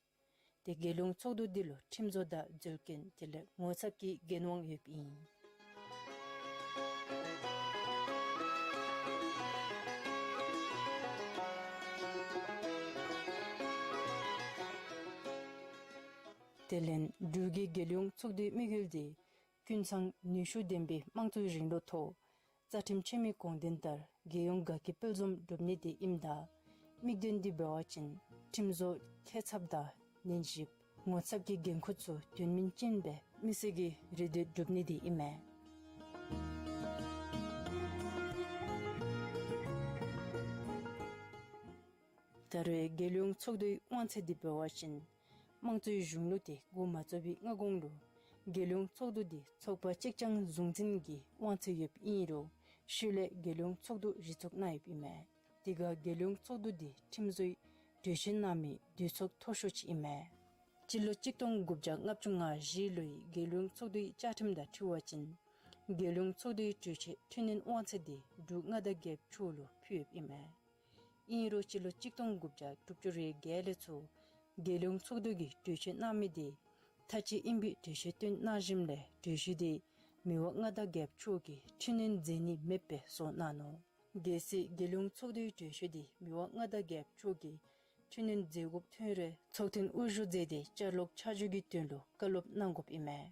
དེ་རྒྱལ་ཡོངས་ཚོགས་འདུ་འདི་ལུ་ཁྲིམས་བཟོ་དང་མཛོད་འགན་དེ་ལས་ངོ་ཚབ་ཀྱི་འགན་དབང་ཡོདཔ་ཨིན། དེ་ལས་འབྲུག་གི་རྒྱལ་ཡོངས་ཚོགས་འདུའི་དམིགས་ཡུལ་དེ་ཀུན་ཚང་ནུས་ཤུགས་ལྡན་པའི་དམངས་གཙོའི་རིང་ལུགས་ཐོག་རྩ་ཁྲིམས་ཆེན་མོའི་དགོངས་དོན་ལྟར་རྒྱལ་ཡོངས་དགའ་སྐྱིད་དཔལ་འཛོམས་སྒྲུབ་ནི་དེ་ཨིནམ་ད་དམིགས་དོན་འདི་འབད་བ་ཅིན་ཁྲིམས་བཟོ་འཐུས་ཚབ་དང་ཉན་ཞིབ་ངོ་ཚབ་ཀྱི་འགན་ཁུར་ཚུ་དོན་སྨིན་ཅན་སྦེ་མི་སེར་གྱི་རེ་འདོད་སྒྲུབ་ནི་དེ་ཨིན་མས། ད་རེས་རྒྱལ་ཡོངས་ཚོགས་འདུའི་དབང་ཚད་འདི་འབད་བ་ཅིན་དམངས་གཙོའི་གཞུང་ལུགས་དེ་འགོ་མ་བཙུགས་པའི་སྔ་གོང་ལུ་རྒྱལ་ཡོངས་ཚོགས་འདུ་འདི་ཚོགས་པ་གཅིག་རྐྱང་གཟུང་འཛིན་གྱི་དབང་ཚད་ཡོདཔ་ཨིན་རུང་ཤུལ་ལས་རྒྱལ་ཡོངས་ཚོགས་འདུ་གཞི་བཙུགས་གནང་ཡོདཔ་ཨིན་མས། དེ་ཁར་རྒྱལ་ཡོངས་ཚོགས་འདུ་འདི་ཁྲིམས་བཟོའི་གྲོས་ཆོད་གནང་མི་འདུས་ཚོགས་མཐོ་ཤོས་ཅིག་ཨིན་མས། སྤྱི་ལོ་གཅིག་སྟོང་དགུ་བརྒྱ་ལྔ་བཅུ་ང་བཞི་ལོའི་རྒྱལ་ཡོངས་ཚོགས་འདུའི་བཅའ་ཁྲིམས་དང་འཁྲིལ་བ་ཅིན་རྒྱལ་ཡོངས་ཚོགས་འདུའི་གྲོས་ཆོད་འཕྲི་སྣོན་དབང་ཚད་དེ་འབྲུག་མངའ་བདག་རྒྱལཔོ་མཆོག་ལུ་ཕུལ་ཡོདཔ་ཨིན་མས། ཨིན་རུང་སྤྱི་ལོ་གཅིག་སྟོང་དགུ་བརྒྱ་དྲུག་ཅུ་རེ་བརྒྱད་ལས་ཚུར་རྒྱལ་ཡོངས་ཚོགས་འདུ་གིས་གྲོས་ཆོད་གནང་མི་དེ་མཐའ་དཔྱད་ཨིན་པའི་གྲོས་ཆོད་བཏོན་གནང་ཞིནམ་ལས་གྲོས་ཆོད་དེ་མི་དབང་མངའ་བདག་རྒྱལཔོ་མཆོག་གིས་འཕྲི་སྣོན་མཛད་ནི་མེདཔ་སྦེ་བཟོ་གནང་ནུག། གལ་སྲིད་རྒྱལ་ཡོངས་ཚོགས་འདུའི་གྲོས་ཆོད་དེ་མི་དབང་མངའ་བདག་རྒྱལཔོ་མཆོག་གིས་འཕྲི་སྣོན་མཛད་དགོཔ་ཐོན་རུང་ཚོགས་ཐེངས་དབུ་བཞུགས་མཛད་དེ་བཅའ་ལོག་ཆ་འཇོག་གི་དོན་ལུ་བཀའ་སློབ་གནང་དགོཔ་ཨིན་མས།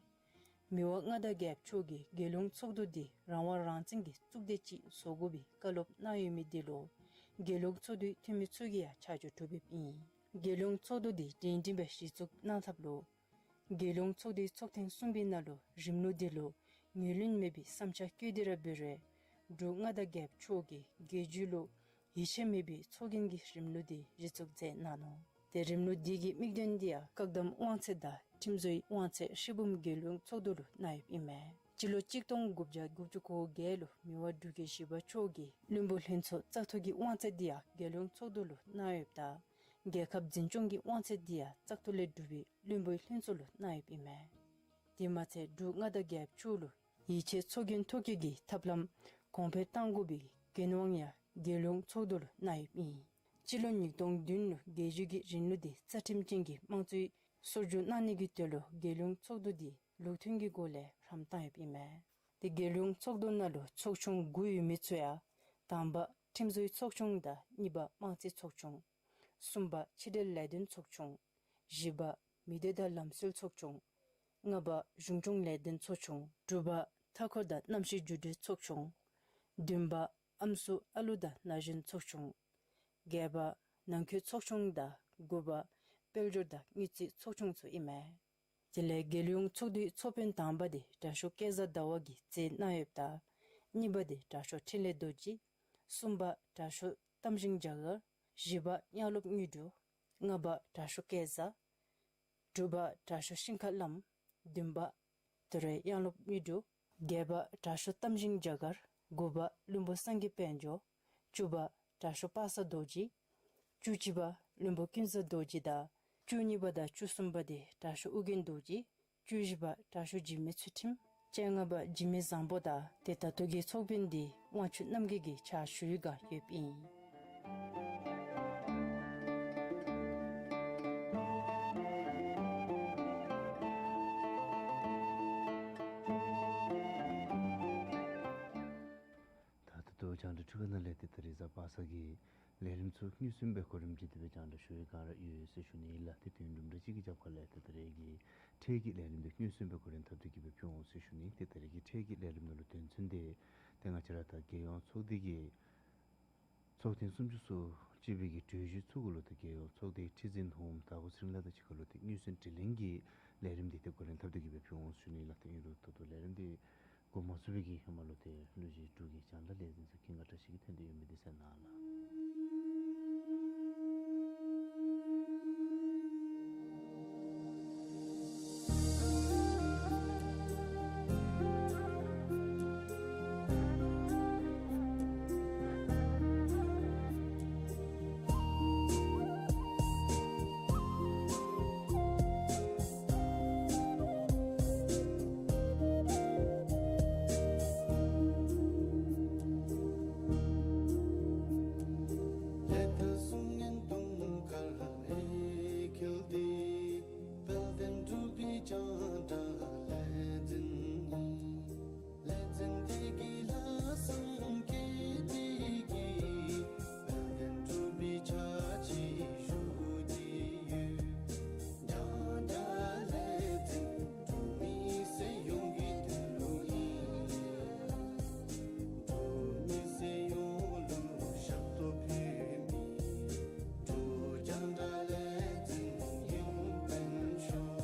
མི་དབང་མངའ་བདག་རྒྱལཔོ་མཆོག་གིས་རྒྱལ་ཡོངས་ཚོགས་འདུ་འདི་རང་དབང་རང་བཙན་གྱི་གཙུག་སྡེ་ཅིག་བཟོ་དགོ་པའི་བཀའ་སློབ་གནང་ཡོད་མི་འདི་ལུ་རྒྱལ་ཡོངས་ཚོགས་འདུའི་འཐུས་མི་ཚུ་གིས་ཡང་ཆ་འཇོག་གྲུབ་ཡོདཔ་ཨིན། རྒྱལ་ཡོངས་ཚོགས་འདུ་འདི་སྒྲིང་སྒྲིང་སྦེ་གཞི་བཙུགས་གནང་ཐབས་ལུ་རྒྱལ་ཡོངས་ཚོགས་འདུའི་ཚོགས་ཐེངས་གསུམ་པའི་ནང་ལུ་རིམ་ལུགས་འདི་ལུ་ངོས་ལེན་མེད་པའི་བསམ་འཆར་བཀོད་དེ་ར་འབད་རུང་འབྲུག་མངའ་བདག་རྒྱལཔོ་མཆོག་གིས་རྒྱལ་བརྒྱུད་ལུ་ཡིད་ཆེས་མེད་པའི་ཚོགས་རྒྱན་གྱི་རིམ་ལུགས་འདི་གཞི་བཙུགས་མཛད་གནང་ནུག། ཏེ་རིམ་ལུགས་འདི་གི་དམིགས་དོན་འདི་ཡང་བཀག་སྡོམ་དབང་ཚད་དང་ཁྲིམས་བཟོའི་དབང་ཚད་ཧྲིལ་བུམ་རྒྱལ་ཡོངས་ཚོགས་འདུ་ལུ་གནང་ཡོདཔ་ཨིན་མས། སྤྱི་ལོ་གཅིག་སྟོང་དགུ་བརྒྱ་དགུ་བཅུ་གོ་བརྒྱད་ལུ་མི་དབང་འབྲུག་རྒྱལ་བཞི་པ་མཆོག་གིས་བློན་པོ་ལྷན་ཚོགས་བཙག་འཐུ་གི་དབང་ཚད་འདི་ཡང་རྒྱལ་ཡོངས་ཚོགས་འདུ་ལུ་གནང་ཡོདཔ་ད་རྒྱལ་ཁབ་འཛིན་སྐྱོང་གི་དབང་ཚད་འདི་ཡང་བཙག་འཐུ་ལས་གྲུབ་པའི་བློན་པོའི་ལྷན་ཚོགས་ལུ་གནང་ཡོདཔ་ཨིན་མས། དེ་མ་ཚད་འབྲུག་མངའ་བདག་རྒྱལཔོ་མཆོག་ལུ་ཡིད་ཆེས་ཚོགས་རྒྱན་ཐོ་བཀོད་ཀྱི་ཐབས་ལམ་གོང་འཕེལ་གཏང་དགོ་པའི་འགན་དབང་ཡང་རྒྱལ་ཡོངས་ཚོགས་འདུ་ལུ་གནང་ཡོདཔ་ཨིན། སྤྱི་ལོ་ཉིས་སྟོང་བདུན་ལུ་རྒྱལ་བརྒྱུད་ཀྱི་རིང་ལུགས་འདི་རྩ་ཁྲིམས་ཅན་གྱི་དམངས་གཙོའི་སྲོལ་རྒྱུན་གནང་ནི་གི་དོན་ལུ་རྒྱལ་ཡོངས་ཚོགས་འདུ་འདི་ལུགས་མཐུན་གྱི་སྒོ་ལས་རམ་བཏང་ཡོདཔ་ཨིན་མས། ཏེ་རྒྱལ་ཡོངས་ཚོགས་འདུ་ནང་ལུ་ཚོགས་ཆུང་དགུ་ཡོད་མི་ཚུ་ཡང་དང་པ་ཁྲིམས་བཟོའི་ཚོགས་ཆུང་དང་གཉིས་པ་དམངས་རྩིས་ཚོགས་ཆུང་། གསུམ་པ་ཕྱི་འབྲེལ་ལས་དོན་ཚོགས་ཆུང་། བཞི་པ་ མི་སྡེ་དང་ལམ་སྲོལ་ཚོགས་ཆུང་། ལྔ་པ་གཞུང་སྐྱོང་ལས་དོན་ཚོགས་ཆུང་། དྲུག་པ་མཐའ་འཁོར་དང་གནམ་གཤིས་འགྱུར་འགྲོས་ཚོགས་ཆུང་། བདུན་པ་ཨམ་སྲུ་ཨ་ལུ་དང་ན་གཞོན་ཚོགས་ཆུང་། བརྒྱད་པ་ནང་ཁུལ་ཚོགས་ཆུང་དང་དགུ་པ་དཔལ་འབྱོར་དང་དངུལ་རྩིས་ཚོགས་ཆུང་ཚུ་ཨིན་མས། དེ་ལས་རྒྱལ་ཡོངས་ཚོགས་འདུའི་ཚོགས་དཔོན་དང་པ་དེ་དྲག་ཤོས་སྐལ་བཟང་ཟླ་བ་གིས་མཛད་གནང་ཡོདཔ་ད། གཉིས་པ་དེ་དྲག་ཤོས་འཕྲིན་ལས་རྡོ་རྗེ། གསུམ་པ་དྲག་ཤོས་གཏམ་ཞིང་རྒྱ་གར། བཞི་པ་དབྱངས་སློབ་དངོས་གྲུབ། ལྔ་པ་དྲག་ཤོས་སྐལ་བཟང་། དྲུག་པ་དྲག་ཤོས་ཤིང་ཁ་བླམ། བདུན་པ་དོ་རུང་དབྱངས་སློབ་དངོས་གྲུབ། བརྒྱད་པ་དྲག་ཤོས་གཏམ་ཞིང་རྒྱ་གར། དགུ་པ་བློན་པོ་སངས་རྒྱས་དཔལ་འབྱོར། བཅུ་པ་དྲག་ཤོས་པ་སངས་རྡོ་རྗེ། བཅུ་གཅིག་པ་བློན་པོ་ཀུན་བཟང་རྡོ་རྗེ་དང་། བཅུ་གཉིས་པ་དང་བཅུ་གསུམ་པ་དེ་དྲག་ཤོས་ཨོ་རྒྱན་རྡོ་རྗེ། བཅུ་བཞི་པ་དྲག་ཤོས་འཇིགས་མེད་ཚུལ་ཁྲིམས། བཅོ་ལྔ་པ་འཇིགས་མེད་བཟང་པོ་དང་། དེ་ད་ལྟོ་གི་ཚོགས་དཔོན་དེ་དབང་ཕྱུག་རྣམ་རྒྱལ་གྱིས་ཕྱག་ཞུ་བའི་བསྒང་ཡོདཔ་ཨིན། ད་ད་ལྟོ་རྒྱང་བསྒྲགས་འཕྲུལ་ཁང་ནང་ལས་ཏེ་ད་རེས་གཟའ་པ་སངས་ཀྱི་ལས་རིམ་ཚུ་དངོས་སུ་སྦེ་གོ་རིམ་བྱས་ཏེ་སྦེ་རྒྱང་བསྒྲགས་ཞུ་བའི་བསྒང་ར་ཡོད་ཟེར་ཞུ་ནི་ལགས། ཏེ་དུས་ཡུན་དུམ་གྲ་ཅིག་གི་རྒྱབ་ཁ་ལས་ཏེ་ད་རེས་ཀྱི་འཕྲལ་གྱི་ལས་རིམ་འདི་དངོས་སུ་སྦེ་གོ་རིམ་འཐབ་སྟེ་གི་སྦེ་ཕུལ་འོང་ཟེར་ཞུ་ནི། ཏེ་ད་རེས་ཀྱི་འཕྲལ་གྱི་ལས་རིམ་ནང་ལུ་དོན་ཚན་འདི་ཏེ་ང་བཅས་ར་ད་རྒྱལ་ཡོངས་ཚོགས་སྡེ་གི་ཚོགས་ཐེངས་སུམ་ཅུ་སོ་གཅིག་པའི་གི་གྲོས་གཞི་ཚུ་གུ་ལུ་ཏེ་རྒྱལ་ཡོངས་ཚོགས་སྡེའི་ཁྲི་འཛིན་ཧོམ་དྭགས་པོ་ཚེ་རིང་ལགས་དང་གཅིག་ཁར་ལུ་ཏེ་དངོས་སུ་དྲི་ལན་གྱི་ལས་རིམ་འདི་ཏེ་གོ་རིམ་འཐབ་སྟེ་གི་སྦེ་ཕུལ་འོང་ཟེར་ཞུ་ནི་ལགས། ཏེ་ཨིན་རུང་ད་ལྟོ་ལས་རིམ་འདི་འགོ་མ་བཙུགས་པའི་གི་ཧེ་མ་ལུ་ཏེ་གླུ་གཞས་འབྲུག་གི་རྒྱང་བསྒྲགས་ལས་འཛིན་ཚུ་གིས་ང་བཀྲ་ཤིས་ཀྱི་འཐེན་ཏེ་ཡོད་མི་འདི་གསན་གནང་ལགས། ལས་དང་གསུང་སྙན་དུང་དཀར་ལས་འཁེལ་ཏེ། དཔལ་ལྡན་འབྲུག་པའི་རྒྱང་བསྒྲགས་ལས་འཛིན་ནི། ལས་འཛིན་འདི་གི་ལྷག་བསམ་བསྐྱེད་དེ་གིས། དཔལ་ལྡན་འབྲུག་པའི་ཕྱག་ཕྱི་ཞུ་སྟེ་ཡོད། རྒྱང་བསྒྲགས་ལས་འཛིན་འབྲུག་མི་སེར་ཡོངས་ཀྱི་དོན་ལུ་ཨིན། འབྲུག་མི་སེར་ཡོངས་ལུ་ཞབས་ཏོག་ཕུལ་མི། འབྲུག་རྒྱང་བསྒྲགས་ལས་འཛིན་ཡུམ་དཔོན་མཆོག།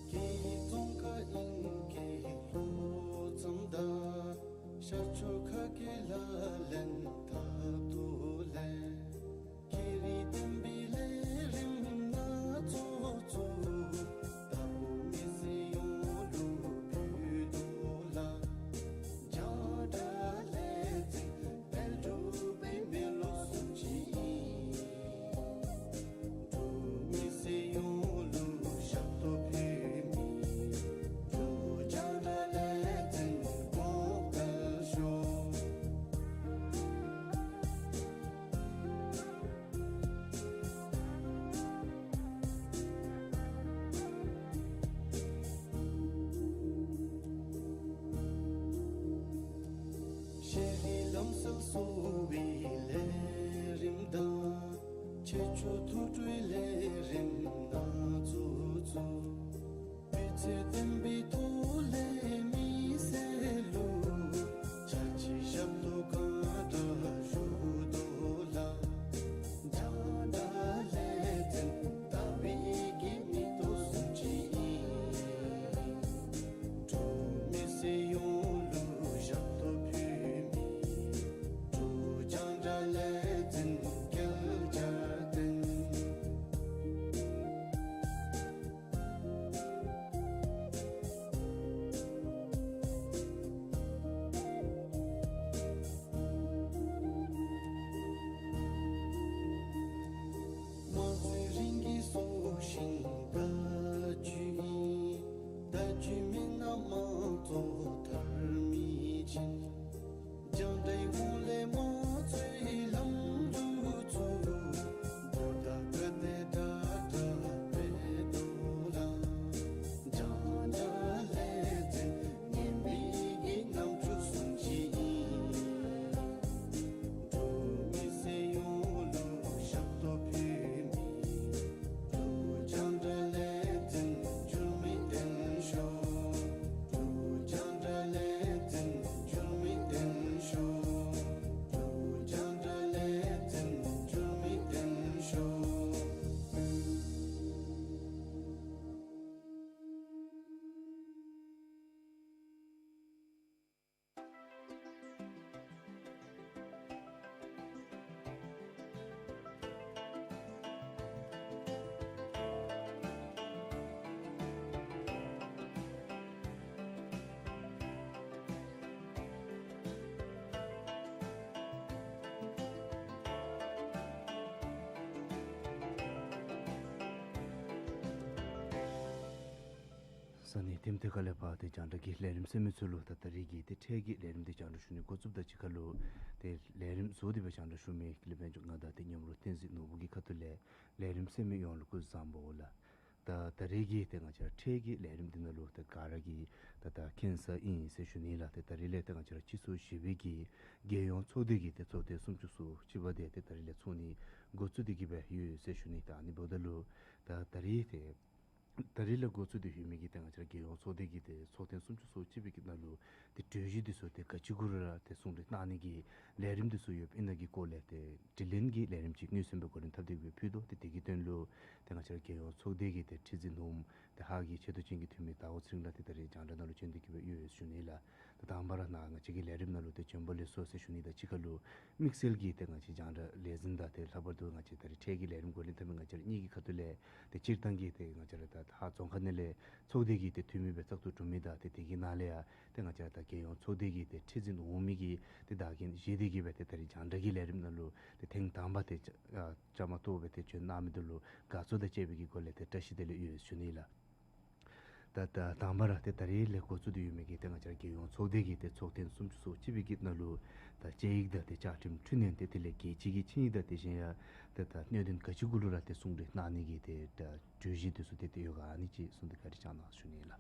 རྒྱལ་ཡོངས་རྫོང་ཁག་ཨིང་སྐད་ལྷོ་མཚམས་དང་། ཤར་ཕྱོགས་ཁ་སྐད་ལག་ལེན་འཐབ་རྩོད་ལས། ཁྱེད་རའི་བསྟན་པའི་ལས་རིམ་སྣ་ཚོགས་ཚུ། དྭགས་པོ་མི་སེར་ཡོངས་ལུ་ཕུལ་དོ་ལགས། རྒྱང་བསྒྲགས་ལས་འཛིན་དཔལ་འབྲུག་པའི་མེ་ལོང་བཟུམ་ཅིག་ཨིན། འབྲུག་མི་སེར་ཡོངས་ལུ་ཞབས་ཏོག་ཕུལ་མི། འབྲུག་རྒྱང་བསྒྲགས་ལས་འཛིན་གོང་འཕེལ་ཤོག། ཤེས་རིག་ལམ་སྲོལ་གསོ་བའི་ལས་རིམ་དང་། ཆེད་སྦྱོང་ཐུགས་སྤྲོའི་ལས་རིམ་སྣ་ཚོགས་ཚུ། སྤུས་ཚད་ལྡན་པའི་ཐོག་ལས་མི་སེར་ལུ། ཕྱག་ཕྱི་ཞབས་ཏོག་གང་དྲག་ཞུ་དོ་ལགས། རྒྱང་བསྒྲགས་ལས་འཛིན་ཟླ་བའི་གི་མིག་ཏོ་བཟུམ་ཅིག་ཨིན། འབྲུག་མི་སེར་ཡོངས་ལུ་ཞབས་ཏོག་ཕུལ་མི། འབྲུག་རྒྱང་བསྒྲགས་ལས་འཛིན་རྒྱལ་བརྒྱར་བརྟན། དེམ་ཐད་ཁ་ལས་ཕར་ཏེ་རྒྱང་བསྒྲགས་ཀྱི་ལས་རིམ་གསན་མི་ཚུ་ལུ་ད་ད་རིས་ཀྱི་ཏེ་འཕྲལ་གྱི་ལས་རིམ་འདི་རྒྱང་བསྒྲགས་ཞུ་ནི་འགོ་བཙུགསཔ་དང་གཅིག་ཁར་ལུ་ཏེ་ལས་རིམ་བཟོ་སྟེ་སྦེ་རྒྱང་བསྒྲགས་ཞུ་མི་ཀླུ་སྨན་ལྕམ་ང་དང་ཏེ་མཉམ་རོགས་བསྟན་འཛིན་ནོར་བུ་གི་ཁ་ཐུག་ལས་ལས་རིམ་གསན་མི་ཡོངས་ལུ་སྐུ་གཟུགས་བཟང་པོ་ལགས། ད་ད་རིས་ཀྱི་ཏེ་ང་བཅས་ར་འཕྲལ་གྱི་ལས་རིམ་འདི་ནང་ལུ་ད་ག་ར་གིས་ད་ད་མཁྱེན་གསལ་ཨིན་ཟེར་ཞུ་ནི་ལགས། ཏེ་ད་རིས་ལས་ཏེ་ང་བཅས་ར་སྤྱི་ཚོགས་བཞི་པའི་གི་རྒྱལ་ཡོངས་ཚོགས་སྡེ་གི་ཏེ་ཚོགས་ཐེངས་སུམ་ཅུ་སོ་གཅིག་པ་དེ་ཏེ་ད་རིས་ལས་ཚོགས་ནི་འགོ་བཙུགས་ཏེ་གི་སྦེ་ཡོད་ཟེར་ཞུ་ནི། ད་ཨ་ནི་འབདཝ་ད་ལུ་ད་ད་རིས་ཏེ་ད་རིས་ལས་འགོ་བཙུགས་ཏེ་ཡོད་མི་གི་ཏེ་ང་བཅས་ར་རྒྱལ་ཡོངས་ཚོགས་སྡེ་གི་ཏེ་ཚོགས་ཐེངས་སུམ་ཅུ་སོ་གཅིག་པའི་གི་ནང་ལུ་ཏེ་གྲོས་གཞི་འདི་ཚུ་ཏེ་ག་ཅི་གུ་ར་ཏེ་གསུང་གྲོས་གནང་ནི་གི་ལས་རིམ་འདི་ཚུ་ཡོདཔ་ཨིན་ན་གི་སྐོར་ལས་ཏེ་དྲི་ལན་གྱི་ལས་རིམ་ཅིག་མངོན་སུམ་སྦེ་གོ་རིམ་འཐབ་སྟེ་སྦེ་ཕུལ་དོ། ཏེ་དེ་གི་དོན་ལུ་ཏེ་ང་བཅས་ར་རྒྱལ་ཡོངས་ཚོགས་སྡེ་གི་ཏེ་ཁྲི་འཛིན་འོགམ་ཏེ་ཧཱ་གི་ཆེ་བསྟོད་ཅན་གྱི་འཐུས་མི་དྭགས་པོ་ཚེ་རིང་ལགས་ཏེ་ད་རིས་རྒྱང་བསྒྲགས་ནང་ལུ་བྱོན་ཏེ་གི་སྦེ་ཡོད་ཟེར་ཞུ་ནི་ལགས། ད་དང་པ་ར་ནཱ་ང་བཅས་ཀྱི་ལས་རིམ་ནང་ལུ་ཏེ་བྱོན་པ་ལེགས་སོ་ཟེར་ཞུ་ནི་དང་གཅིག་ཁར་ལུ་དམིགས་བསལ་གྱིས་ཏེ་ང་བཅས་རྒྱང་བསྒྲགས་ལས་འཛིན་དང་ཏེ་ལྷག་པར་དུ་ང་བཅས་ད་རིས་འཕྲལ་གྱི་ལས་རིམ་འགོ་འདྲེན་འཐབ་མི་ང་བཅས་ར་གཉིས་ཀྱི་ཁ་ཐུག་ལས་ཏེ་སྤྱིར་བཏང་གི་ཏེ་ང་བཅས་ར་ད་ཧཱ་རྫོང་ཁག་ནང་ལས་ཚོགས་སྡེ་གི་ཏེ་འཐུས་མི་སྦེ་བཙག་འཐུ་གྲུབ་མི་དང་ཏེ་དེ་གི་ནང་ལས་ཡང་ཏེ་ང་བཅས་ར་ད་རྒྱལ་ཡོངས་ཚོགས་སྡེ་གི་ཏེ་ཁྲི་འཛིན་འོག་མའི་གི་ཏེ་བདག་འཛིན་བཞེས་ཏེ་གི་སྦེ་ཏེ་ད་རིས་རྒྱང་བསྒྲགས་ཀྱི་ལས་རིམ་ནང་ལུ་ཏེ་ཐེངས་དང་པ་ཏེ་བཅའ་ཨ་བཅའ་མར་གཏོགས་སྦེ་ཏེ་བྱོན་གནང་མི་འདི་ལུ་དགའ་ཚོར་དང་བཅས་པའི་གི་སྒོ་ལས་ཏེ་བཀྲ་ཤིས་བདེ་ལེགས་ཡོད་ཟེར་ཞུ་ནི་ལགས། ད་ད་དང་པ་ར་ཏེ་ད་རིས་ལས་འགོ་བཙུགས་ཏེ་ཡོད་མི་གི་ཏེ་ང་བཅས་ར་རྒྱལ་ཡོངས་ཚོགས་སྡེ་གི་ཏེ་ཚོགས་ཐེངས་སུམ་ཅུ་སོ་གཅིག་པའི་གི་ནང་ལུ་ད་དཔྱད་ཡིག་དང་ཏེ་བཅའ་ཁྲིམས་འཕྲི་སྣོན་ཏེ་དེ་ལས་རྒྱལ་སྤྱི་གི་ཆིངས་ཡིག་དང་དེ་བཞིན་ཡང་ཏེ་ད་གནད་དོན་ག་ཅི་གུ་ལུ་ར་ཏེ་གསུང་གྲོས་གནང་ནི་གི་ཏེ་ད་གྲོས་གཞི་འདི་ཚུ་ཏེ་ཏེ་ཡོད་ག་ཨ་ནི་ཅིག་གསུངས་ཏེ་བཀའ་དྲིན་བསྐྱང་གནང་ཞུ་ནི་ལགས།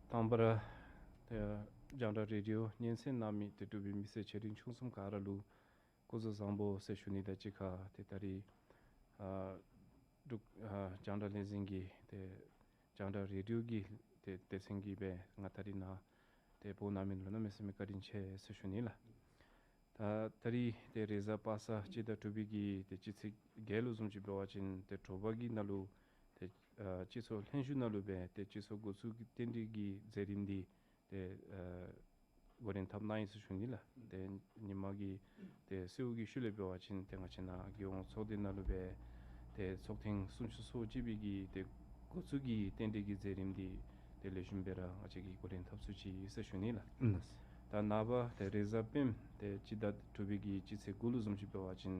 དང་པ་ར་ཏེ་རྒྱང་བསྒྲགས་རེ་ཌི་ཡོ་སྙན་གསན་གནང་མི་ཏེ་འབྲུག་པའི་མི་སེར་ཆེ་འབྲིང་ཆུང་གསུམ་ག་ར་ལུ་སྐུ་གཟུགས་བཟང་པོ་ཟེར་ཞུ་ནི་དང་གཅིག་ཁར་ཏེ་ད་རིས་ཨ་འབྲུག་ཨ་རྒྱང་བསྒྲགས་ལས་འཛིན་གྱི་ཏེ་རྒྱང་བསྒྲགས་རེ་ཌི་ཡོ་གི་ཏེ་སྡེ་ཚན་གྱིས་སྦེ་ང་ད་རིས་ནཱ་ཏེ་འབོ་གནང་མི་ལུ་གནམ་མེད་ས་མེད་བཀའ་དྲིན་ཆེ་ཟེར་ཞུ་ནི་ལགས། ད་ད་རིས་ཏེ་རེས་གཟའ་པ་སངས་སྤྱི་ཟླ་དྲུག་པའི་གི་ཏེ་སྤྱི་ཚེས་བརྒྱད་ལུ་བཟུམ་ཅིག་འབད་བ་ཅིན་ཏེ་དྲོ་པ་གི་ནང་ལུ་ཏེ་ཨ་སྤྱི་ཚོགས་ལྷན་བཞུགས་ནང་ལུ་སྦེ་ཏེ་སྤྱི་ཚོགས་འགོ་བཙུགས་ཀྱི་རྟེན་འབྲེལ་གྱི་མཛད་རིམ་འདི་ཏེ་ཨ་འགོ་འདྲེན་འཐབ་གནང་ཡི་ཟེར་ཞུ་ནི་ལགས། ཏེ་ཉིན་མ་གི་ཏེ་གསོལཝ་གི་ཤུལ་ལས་འབད་བ་ཅིན་ཏེ་ང་བཅས་ནཱ་རྒྱལ་ཡོངས་ཚོགས་སྡེ་ནང་ལུ་སྦེ་ཏེ་ཚོགས་ཐེངས་སུམ་ཅུ་སོ་གཅིག་པའི་གི་ཏེ་འགོ་བཙུགས་ཀྱི་རྟེན་འབྲེལ་གྱི་མཛད་རིམ་འདི་ཏེ་ལེགས་ཤོམ་སྦེ་ར་ང་བཅས་ཀྱིས་འགོ་འདྲེན་འཐབ་ཚུགས་ཅི་ཟེར་ཞུ་ནི་ལགས། ཨིན། ད་ནངས་པ་ཏེ་རེས་གཟའ་སྤེནམ་ཏེ་སྤྱི་ཟླ་དྲུག་པའི་གི་སྤྱི་ཚེས་དགུ་ལུ་བཟུམ་ཅིག་འབད་བ་ཅིན་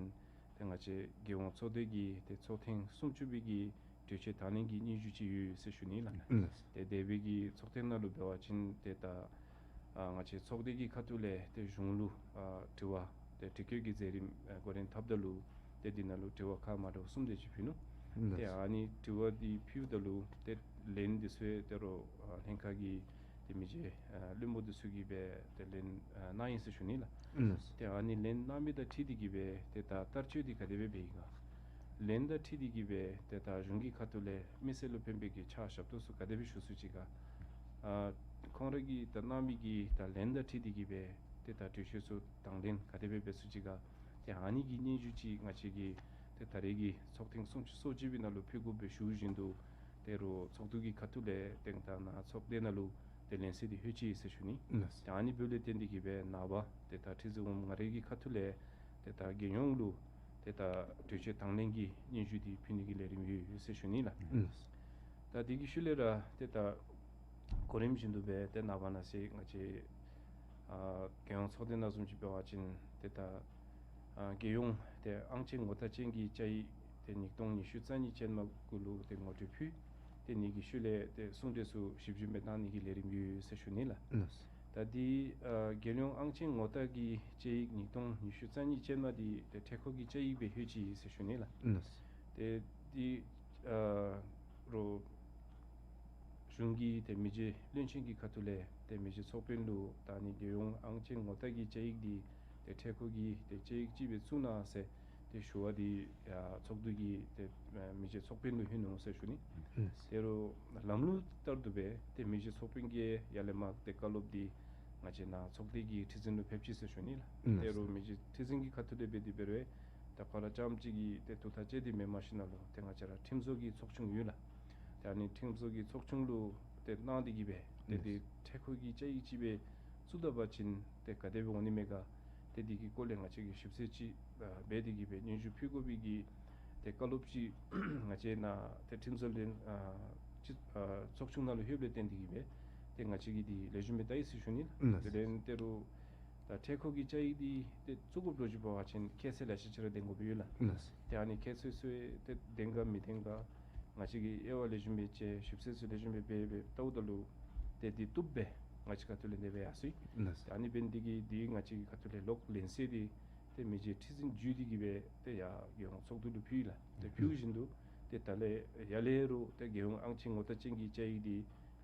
ཏེ་ང་བཅས་རྒྱལ་ཡོངས་ཚོགས་སྡེ་གི་ཏེ་ཚོགས་ཐེངས་སུམ་ཅུ་པའི་གི་གྲོས་ཆོད་དང་ལེན་གྱི་སྙན་ཞུ་ཅིག་ཡོད་ཟེར་ཞུ་ནི་ལགས། ཨིན། ཏེ་འདས་པའི་གི་ཚོགས་ཐེངས་ནང་ལུ་འབད་བ་ཅིན་ཏེ་ད་ཨ་ང་བཅས་ཚོགས་སྡེ་གི་ཁ་ཐུག་ལས་ཏེ་གཞུང་ལུ་ཨ་དྲི་བ་ཏེ་དྲི་བཀོད་ཀྱི་མཛད་རིམ་ཨ་འགོ་འདྲེན་འཐབ་ད་ལུ་ཏེ་འདི་ནང་ལུ་དྲི་བ་ཁག་མ་འདྲཝ་གསུམ་དེ་ཅིག་ཕུལ་ནུག། ཨིན། ཏེ་ཨ་ནི་དྲི་བ་འདི་ཕུལཝ་ད་ལུ་ཏེ་ལན་འདི་ཚུ་ཡང་ཏེ་རོགས་ཨ་ལྷན་ཁག་གི་ཏེ་མི་རྗེ་ཨ་བློན་པོ་འདི་ཚུ་གིས་སྦེ་ཏེ་ལན་ཨ་གནང་ཡི་ཟེར་ཞུ་ནི་ལགས། ཨིན། ཏེ་ཨ་ནི་ལན་གནང་མི་དང་འཁྲིལ་ཏེ་གིས་སྦེ་ཏེ་ད་བསྟར་སྤྱོད་འདི་ག་དེ་སྦེ་འབད་ཡི་ག། ལན་དང་འཁྲིལ་ཏེ་གིས་སྦེ་ཏེ་ད་གཞུང་གི་ཁ་ཐུག་ལས་མི་སེར་ལུ་ཕན་པའི་གི་ཕྱག་ཞབས་ཏོག་ཚུ་ག་དེ་སྦེ་ཞུ་ཚུགས་ཅི་ག། ཨ་ཁོང་ར་གིས་ད་གནང་མི་གི་ད་ལན་དང་འཁྲིལ་ཏེ་གིས་སྦེ་ཏེ་ད་གྲོས་ཆོད་ཚུ་དང་ལེན་ག་དེ་སྦེ་འབད་ཚུགས་ཅི་ག། ཏེ་ཨ་ནི་གི་སྙན་ཞུ་ཅིག་ང་བཅས་ཀྱི་ཏེ་ད་རེས་ཀྱི་ཚོགས་ཐེངས་སུམ་ཅུ་སོ་གཅིག་པའི་ནང་ལུ་ཕུལ་དགོ་པའི་ཞུ་བཞིན་དུ་ཏེ་རོགས་ཚོགས་འདུ་གི་ཁ་ཐུག་ལས་ཏེ་ད་ནཱ་ཚོགས་སྡེ་ནང་ལུ་ཏེ་ལན་གསལ་འདི་ལྷོད་ཅི་ཟེར་ཞུ་ནི། ཨིན། ཏེ་ཨ་ནི་འབདཝ་ལས་བརྟེན་ཏེ་གིས་སྦེ་ནངས་པ་ཏེ་ད་ཁྲི་འཛིན་འོགམ་ང་རའི་གི་ཁ་ཐུག་ལས་ཏེ་ད་རྒྱལ་ཡོངས་ལུ་ཏེ་ད་གྲོས་ཆོད་དང་ལེན་གྱི་སྙན་ཞུ་འདི་ཕུལ་ནི་གི་ལས་རིམ་ཡོད་ཡོད་ཟེར་ཞུ་ནི་ལགས། ཨིན། ད་དེ་གི་ཤུལ་ལས་ར་ཏེ་ད་གོ་རིམ་བཞིན་དུ་སྦེ་ཏེ་ནངས་པ་ནང་གསེས་ང་བཅས་ཨ་རྒྱལ་ཡོངས་ཚོགས་སྡེ་ནང་བཟུམ་ཅིག་འབད་བ་ཅིན་ཏེ་ད་ཨ་རྒྱལ་ཡོངས་ཏེ་ཨང་ཅན་ངོ་རྟགས་ཅན་གྱི་བཅའ་ཡིག་ཏེ་ཉིས་སྟོང་ཉི་ཤུ་རྩ་གཉིས་ཅན་མ་གུ་ལུ་ཏེ་ངོ་སྤྲོད་ཕུལ། ཏེ་ཨ་ནི་གི་ཤུལ་ལས་ཏེ་གསུང་གྲོས་ཚུ་ཞིབ་ཞིབ་སྦེ་གནང་ནི་གི་ལས་རིམ་ཡོད་ཡོད་ཟེར་ཞུ་ནི་ལགས། ཨིན། ད་འདི་ཨ་རྒྱལ་ཡོངས་ཨང་ཅན་ངོ་རྟགས་ཀྱི་བཅའ་ཡིག་ཉིས་སྟོང་ཉི་ཤུ་རྩ་གཉིས་ཅན་མ་འདི་ཏེ་འཕྲལ་འཁོར་གྱི་བཅའ་ཡིག་སྦེ་ལྷོད་ཅི་ཟེར་ཞུ་ནི་ལགས། ཨིན། ཏེ་འདི་ཨ་རོགས་གཞུང་གི་ཏེ་མི་རྗེ་བློན་ཆེན་གྱི་ཁ་ཐུག་ལས་ཏེ་མི་རྗེ་ཚོགས་དཔོན་ལུ་ད་ཨ་ནི་རྒྱལ་ཡོངས་ཨང་ཅན་ངོ་རྟགས་ཀྱི་བཅའ་ཡིག་འདི་ཏེ་འཕྲལ་འཁོར་གྱི་ཏེ་བཅའ་ཡིག་ཅིག་སྦེ་བཙུགས་གནང་ཟེར་ཏེ་ཞུ་བ་འདི་ཡ་ཚོགས་འདུ་གི་ཏེ་མི་རྗེ་ཚོགས་དཔོན་ལུ་ལྷོད་ནུག་ཟེར་ཞུ་ནི། ཨིན། ཏེ་རོགས་ལམ་ལུགས་ལྟར་དུ་སྦེ་ཏེ་མི་རྗེ་ཚོགས་དཔོན་གྱིས་ཡར་ལས་མར་ཏེ་བཀའ་སློབ་འདི་ང་བཅས་ནཱ་ཚོགས་སྡེ་གི་ཁྲི་འཛིན་ལུ་ཕེབས་ཅི་ཟེར་ཞུ་ནི་ལགས། ཨིན། ཏེ་རོགས་མི་རྗེ་ཁྲི་འཛིན་གྱི་ཁ་ཐུག་ལས་འབད་དེ་འབད་རུང་ད་ཁོ་ར་རྐྱངམ་གཅིག་གིས་ཏེ་ཐུགས་ཐག་བཅད་དེ་མེན་མ་ཤེས་ན་ལུ་ཏེ་ང་བཅས་ར་ཁྲིམས་བཟོ་གི་ཚོགས་ཆུང་ཡོད་ལགས། ཏེ་ཨ་ནི་ཁྲིམས་བཟོ་གི་ཚོགས་ཆུང་ལུ་ཏེ་གནང་སྟེ་གིས་སྦེ་ཏེ་ཨིན། འདི་འཕྲལ་འཁོར་གྱི་བཅའ་ཡིག་ཅིག་སྦེ་བཙུགས་ད་པ་ཅིན་ཏེ་ག་དེ་སྦེ་འོང་ནི་མས་ག། ཏེ་འདི་གི་སྐོར་ལས་ང་བཅས་ཀྱིས་ཞིབ་འཚོལ་ཅིག་ཨ་འབད་དེ་གིས་སྦེ་སྙན་ཞུ་ཕུལ་དགོ་པའི་གི་ཏེ་བཀའ་སློབ་ཅིག་ང་བཅས་ནཱ་ཏེ་ཁྲིམས་བཟོ་ལྷན་ཨ་ཅིག་ཨ་ཚོགས་ཆུང་ནང་ལུ་ལྷོདཔ་ལས་བརྟེན་ཏེ་གིས་སྦེ་ཏེ་ང་བཅས་ཀྱིས་འདི་ལེགས་ཤོམ་སྦེ་བལྟ་ཡི་ཟེར་ཞུ་ནི། ཨིན། དེ་ལས་ཏེ་རོགས་ད་འཕྲལ་འཁོར་གྱི་བཅའ་ཡིག་འདི་ཏེ་བཙུགས་དགོཔ་ལུ་ཅིག་འབད་བ་ཅིན་ཁྱད་ཚད་ལེ་ཤ་ཅིག་ར་ལྡན་དགོཔ་ཡོད་ལགས། ཨིན། ཏེ་ཨ་ནི་ཁྱད་ཚད་ཚུ་ཏེ་ལྡན་ག་མི་ལྡན་ག། ང་བཅས་ཀྱིས་དབྱེ་བ་ལེགས་ཤོམ་སྦེ་དཔྱད་ཞིབ་འཚོལ་ཚུ་ལེགས་ཤོམ་སྦེ་འབད་འབད་བལྟཝ་ད་ལུ་ཏེ་འདི་བཏུབ་སྦེ་ང་བཅས་ཁ་ཐུག་ལས་དེ་སྦེ་ཡར་སོ་ཡི། ལགས་སོ། ཏེ་ཨ་ནི་འབད་ནི་དེ་གིས་འདི་ང་བཅས་ཀྱི་ཁ་ཐུག་ལས་ལོག་ལེན་ཚད་འདི་ཏེ་མི་རྗེ་ཁྲི་འཛིན་བརྒྱུད་དེ་གིས་སྦེ་ཏེ་ཡར་རྒྱལ་ཡོངས་ཚོགས་འདུ་ལུ་ཕུལ་ཡི་ལགས། ཏེ་ཕུལ་བཞིན་དུ་ཏེ་ད་ལས་ཡར་ལས་རུང་ཏེ་རྒྱལ་ཡོངས་ཨང་ཆེན་ངོ་རྟགས་ཅན་གྱི་བཅའ་ཡིག་འདི་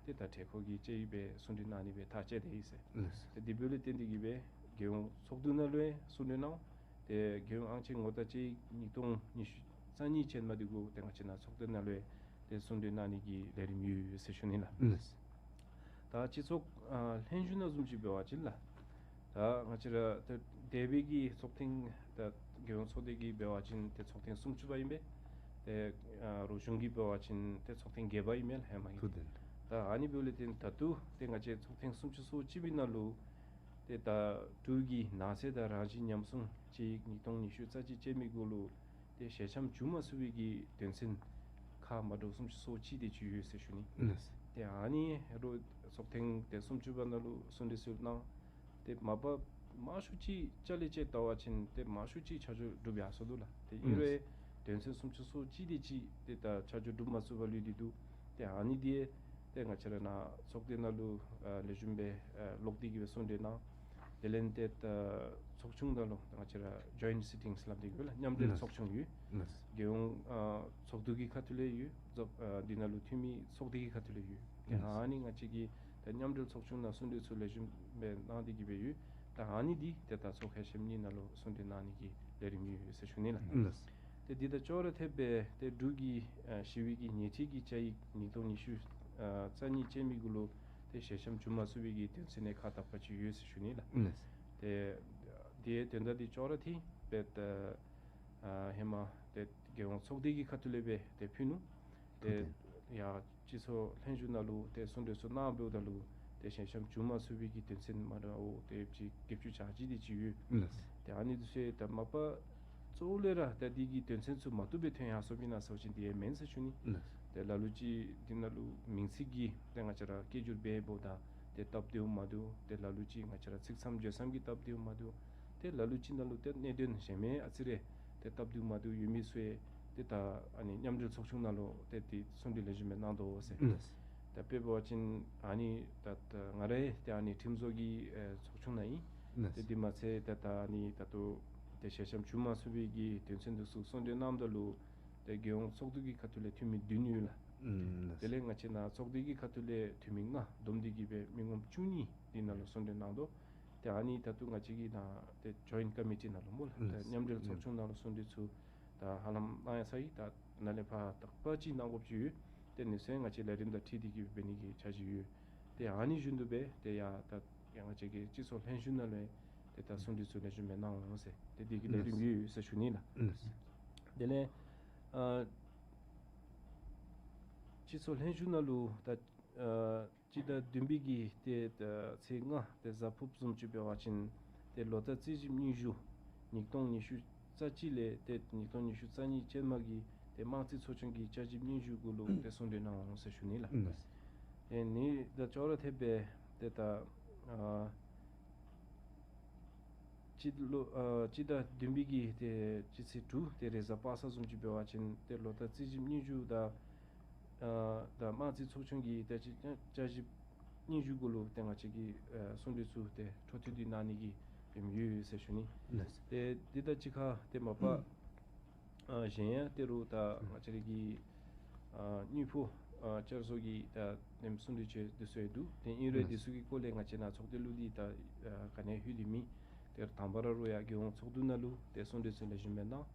ཏེ་ད་འཕྲལ་འཁོར་གྱི་བཅའ་ཡིག་སྦེ་གསུང་གྲོས་གནང་ནི་སྦེ་ཐག་བཅད་དེ་ཡི་ཟེར། ལགས་སོ། ཏེ་དེ་འབདཝ་ལས་བརྟེན་ཏེ་གིས་སྦེ་རྒྱལ་ཡོངས་ཚོགས་འདུ་ནང་ལུ་ཡང་གསུང་གྲོས་གནང་། ཏེ་རྒྱལ་ཡོངས་ཨང་ཆེན་ངོ་རྟགས་ཅན་ཉིས་སྟོང་ཉི་ཤུ་རྩ་གཉིས་ཅན་མ་འདི་གུ་ཏེ་ང་བཅས་ནཱ་ཚོགས་སྡེ་ནང་ལུ་ཡང་ཏེ་གསུང་གྲོས་གནང་ནི་གི་ལས་རིམ་ཡོད་ཡོད་ཟེར་ཞུ་ནི་ལགས། ལགས་སོ། ད་སྤྱི་ཚོགས་ཨ་ལྷན་བཞུགས་ནང་བཟུམ་ཅིག་འབད་བ་ཅིན་ལགས། ད་ང་བཅས་ར་ད་འདས་པའི་གི་ཚོགས་ཐེངས་ད་རྒྱལ་ཡོངས་ཚོགས་སྡེ་གི་འབད་བ་ཅིན་ཏེ་ཚོགས་ཐེངས་སུམ་ཅུ་པ་ཨིན་པས། ཏེ་ཨ་རོགས་གཞུང་གི་འབད་བ་ཅིན་ཏེ་ཚོགས་ཐེངས་བརྒྱད་པ་ཨིན་མས་ལགས་ཧེ་མ་གི། ཐུགས་བདེན། ད་ཨ་ནི་འབདཝ་ལས་བརྟེན་ད་ལྟོ་ཏེ་ང་བཅས་ཚོགས་ཐེངས་སུམ་ཅུ་སོ་གཅིག་པའི་ནང་ལུ་ཏེ་ད་འབྲུག་གི་ནགས་ཚལ་དང་རང་བཞིན་ཉམས་སྲུང་དཔྱད་ཡིག་ཉིས་སྟོང་ཉི་ཤུ་རྩ་གཅིག་ཅན་མའི་གུ་ལུ་ཏེ་ཞལ་འཆམ་བྱུང་མ་ཚུགས་པའི་གི་དོན་ཚན་ཁག་མ་འདྲཝ་སུམ་ཅུ་སོ་གཅིག་དེ་ཅིག་ཡོད་ཟེར་ཞུ་ནི། ལགས་སོ། ཏེ་ཨ་ནི་རོགས་ཚོགས་ཐེངས་ཏེ་སུམ་ཅུ་པ་ནང་ལུ་གསུང་གྲོས་ཚུ་གནང་། ཏེ་མ་པ་མང་ཤོས་ཅིག་ཅ་ལས་ཅིག་བལྟ་བ་ཅིན་ཏེ་མང་ཤོས་ཅིག་ཆ་འཇོག་གྲུབ་ཡར་སོ་ནུག་ལགས། ཏེ་ཨིན་རུང་དོན་ཚན་སུམ་ཅུ་སོ་གཅིག་དེ་ཅིག་ཏེ་ད་ཆ་འཇོག་གྲུབ་མ་ཚུགས་པར་ལུས་ཏེ་འདུག། ཏེ་ཨ་ནི་དེ་ཏེ་ང་བཅས་ར་ནཱ་ཚོགས་སྡེ་ནང་ལུ་ཨ་ལེགས་ཤོམ་སྦེ་ཨ་ལོག་སྟེ་གིས་སྦེ་གསུང་གྲོས་གནང་། དེ་ལས་ཏེ་ད་ཚོགས་ཆུང་ནང་ལུ་ང་བཅས་ར་ཇོའིནཊ་སི་ཊིངས་སླབ་སྟེ་གིས་སྦེ་ལགས་མཉམ་འབྲེལ་ལགས། ཚོགས་ཆུང་ཡོད། ལགས། རྒྱལ་ཡོངས་ཨ་ཚོགས་འདུ་གི་ཁ་ཐུག་ལས་ཡོད། ཚོགས་ཨ་འདི་ནང་ལུ་འཐུས་མི་ཚོགས་སྡེ་གི་ཁ་ཐུག་ལས་ཡོད། ཏེ་ལགས། ཨ་ནི་ང་བཅས་ཀྱི་ད་མཉམ་འབྲེལ་ཚོགས་ཆུང་ནང་གསུང་གྲོས་ཚུ་ལེགས་ཤོམ་སྦེ་གནང་སྟེ་གིས་སྦེ་ཡོད། ད་ཨ་ནི་འདི་ཏེ་ད་ཚོགས་ཁག་གཞན་གཉིས་ནང་ལུ་གསུང་གྲོས་གནང་ནི་གི་ལས་རིམ་ཡོད་ཟེར་ཞུ་ནི་ལགས། ལགས། ཏེ་འདི་དང་ཅོག་ར་འཐདཔ་སྦེ་ཏེ་འབྲུག་གི་ཨ་ཞི་བའི་གི་ཉེས་ཁྲིམས་ཀྱི་བཅའ་ཡིག་ཉིས་སྟོང་ཉི་ཤུ་ཨ་རྩ་གཉིས་ཅན་མའི་གུ་ལུ་ཏེ་ཞལ་འཆམ་བྱུང་མ་ཚུགས་པའི་གི་དོན་ཚན་ནང་ཁག་དག་པ་ཅིག་ཡོད་ཟེར་ཞུ་ནི་ལགས། ལགས། ཏེ་དེའི་དོན་དག་འདི་ཅོག་ར་འཐདཔ་སྦེ་ད་ཨ་ཧེ་མ་ཏེ་རྒྱལ་ཡོངས་ཚོགས་སྡེ་གི་ཁ་ཐུག་ལས་སྦེ་ཏེ་ཕུལ་ནུག། ཏེ་ཐུགས་བདེན། ཡར་སྤྱི་ཚོགས་ལྷན་བཞུགས་ནང་ལུ་ཏེ་གསུང་གྲོས་ཚུ་གནང་འབདཝ་ད་ལུ་ཏེ་ཞལ་འཆམ་བྱུང་མ་ཚུགས་པའི་གི་དོན་ཚན་མ་འདྲཝ་ཏེ་ཅིག་བརྒྱད་ཅུ་གྱ་གཅིག་དེ་ཅིག་ཡོད། ལགས། ཏེ་ཨ་ནི་འདི་ཚུ་ད་མ་པ་གཙོ་བོ་ལས་ར་ད་འདི་གི་དོན་ཚན་ཚུ་མ་བཏུབ་པའི་ཐོན་ཡར་སོང་པའི་ནང་ཟེར་བ་ཅིན་དེ་ཡང་མེན་ཟེར་ཞུ་ནི། ལགས། ཏེ་ལ་ལུ་ཅིག་འདི་ནང་ལུ་མིང་ཚིག་གི་ཏེ་ང་བཅས་ར་སྐད་སྒྱུར་འབད་འབདཝ་ད་ཏེ་སྟབས་བདེཝ་མ་བདེཝ་ཏེ་ལ་ལུ་ཅིག་ང་བཅས་ར་ཚིག་ཙམ་བརྗོད་ཙམ་གྱི་སྟབས་བདེཝ་མ་བདེཝ་ཏེ་ལ་ལུ་ཅིག་ནང་ལུ་ཏེ་གནད་དོན་གཞན་མི་ཨ་ཙི་རེ་ཏེ་སྟབས་བདེཝ་མ་བདེཝ་ཡོད་མི་ཚུ་ཡང་ཏེ་ད་ཨ་ནི་མཉམ་འབྲེལ་ཚོགས་ཆུང་ནང་ལུ་ཏེ་དེ་གསུང་གྲོས་ལེགས་ཤོམ་སྦེ་གནང་དོ་ཟེར། ལགས། ད་དཔེ་འབད་བ་ཅིན་ཨ་ནི་ད་ད་ང་ར་ཡང་ཏེ་ཨ་ནི་ཁྲིམས་བཟོ་གི་ཨེ་ཚོགས་ཆུང་ནང་ཨིན། ལགས། ཏེ་དེ་མ་ཚད་ད་ད་ཨ་ནི་ད་ལྟོ་ཏེ་ཞལ་འཆམ་བྱུང་མ་ཚུགས་པའི་གི་དོན་ཚན་འདི་ཚུ་གསུང་གྲོས་གནངམ་ད་ལུ་ཏེ་རྒྱལ་ཡོངས་ཚོགས་འདུ་གི་ཁ་ཐུག་ལས་འཐུས་མི་བདུན་ཡོད་ལགས། ཨུམ། ལགས། དེ་ལས་ང་བཅས་ནཱ་ཚོགས་སྡེ་གི་ཁ་ཐུག་ལས་འཐུས་མི་ལྔ་བསྡོམས་ཏེ་གིས་སྦེ་མི་ངོམ་བཅུ་གཉིས་འདི་ནང་ལུ་གསུང་གྲོས་གནང་དོ། ཏེ་ཨ་ནི་ད་ལྟོ་ང་བཅས་ཀྱི་ནཱ་ཏེ་ཇོའིནཊ་ཀོ་མི་ཊི་ནང་ལུ་སྨོ་ལགས། ཏེ་ལགས། མཉམ་འབྲེལ་ཚོགས་ཆུང་ནང་ལུ་གསུང་གྲོས་ཚུ་ད་ཧ་ལམ་གནང་ཡར་སོ་ཡི། ད་ནཱ་ལས་ཕར་དག་པ་ཅིག་གནང་དགོཔ་ཅིག་ཡོད། ཏེ་ནི་ཚུ་ཡང་ང་བཅས་ལས་རིམ་དང་འཁྲིལ་ཏེ་གིས་འབད་ནི་གི་འཆར་གཞི་ཡོད། ཏེ་ཨ་ནི་བཞིན་དུ་སྦེ་ཏེ་ཡར་ད་ཡང་ང་བཅས་ཀྱི་སྤྱི་ཚོགས་ལྷན་བཞུགས་ནང་ལུ་ཡང་ཏེ་ད་གསུང་གྲོས་ཚུ་ལེགས་ཤོམ་སྦེ་གནང་འོང་ཟེར་ཏེ་འདི་གི་ལས་རིམ་ཡོད་ཡོད་ཟེར་ཞུ་ནི་ལགས། ལགས། དེ་ལས་ཨ་སྤྱི་ཚོགས་ལྷན་བཞུགས་ནང་ལུ་ད་ཨ་སྤྱི་ཟླ་བདུན་པའི་གི་ཏེ་ད་ཚེས་ལྔ་ཏེ་གཟའ་ཕུརཔ་བཟུམ་ཅིག་འབད་བ་ཅིན་ཏེ་ལོ་བསྟར་རྩིས་ཞིབ་སྙན་ཞུ་ཉིས་སྟོང་ཉི་ཤུ་རྩ་གཅིག་ལས་ཏེ་ཉིས་སྟོང་ཉི་ཤུ་རྩ་གཉིས་ཅན་མ་གི་ཏེ་དམངས་རྩིས་ཚོགས་ཆུང་གི་བསྐྱར་ཞིབ་སྙན་ཞུ་གུ་ལུ་ཏེ་གསུང་གྲོས་གནང་འོང་ཟེར་ཞུ་ནི་ལགས། ཨུམ། ཏེ་ནི་ད་ཅོག་ར་འཐདཔ་སྦེ་ཏེ་ད་ཨ་སྤྱི་ལོ་ཨ་སྤྱི་ཟླ་བདུན་པའི་གི་ཏེ་སྤྱི་ཚེས་དྲུག་ཏེ་རེས་གཟའ་པ་སངས་བཟུམ་ཅིག་འབད་བ་ཅིན་ཏེ་ལོ་བསྟར་རྩིས་ཞིབ་སྙན་ཞུ་དང་ཨ་ད་དམངས་རྩིས་ཚོགས་ཆུང་གི་ཏེ་བསྐྱར་ཞིབ་སྙན་ཞུ་གུ་ལུ་ཏེ་ང་བཅས་ཀྱིས་ཨ་གསུང་གྲོས་ཚུ་ཏེ་འཕྲོ་མཐུད་དེ་གནང་ནི་གི་ལས་རིམ་ཡོད་ཡོད་ཟེར་ཞུ་ནི། ལགས། ཏེ་འདི་དང་གཅིག་ཁར་ཏེ་མ་པ་ཨ་གཞན་ཡང་ཏེ་རུང་ད་ང་བཅས་ར་གི་ཨ་དངུལ་ཕོགས་ཨ་བསྐྱར་བཟོ་གི་ད་ནེམ་གསུང་གྲོས་ཅིག་འདི་ཚུ་ཡང་འདུག། ཏེ་ཨིན་རུང་འདི་ཚུ་གི་སྐོར་ལས་ང་བཅས་ནཱ་ཚོགས་སྡེ་ལུ་འདི་ད་ཨ་ག་ནི་ཡང་ལྷོད་དེ་མེད། ཏེ་དང་པ་ར་རུང་ཡར་རྒྱལ་ཡོངས་ཚོགས་འདུ་ནང་ལུ་ཏེ་གསུང་གྲོས་ཚུ་ལེགས་ཤོམ་སྦེ་གནང་།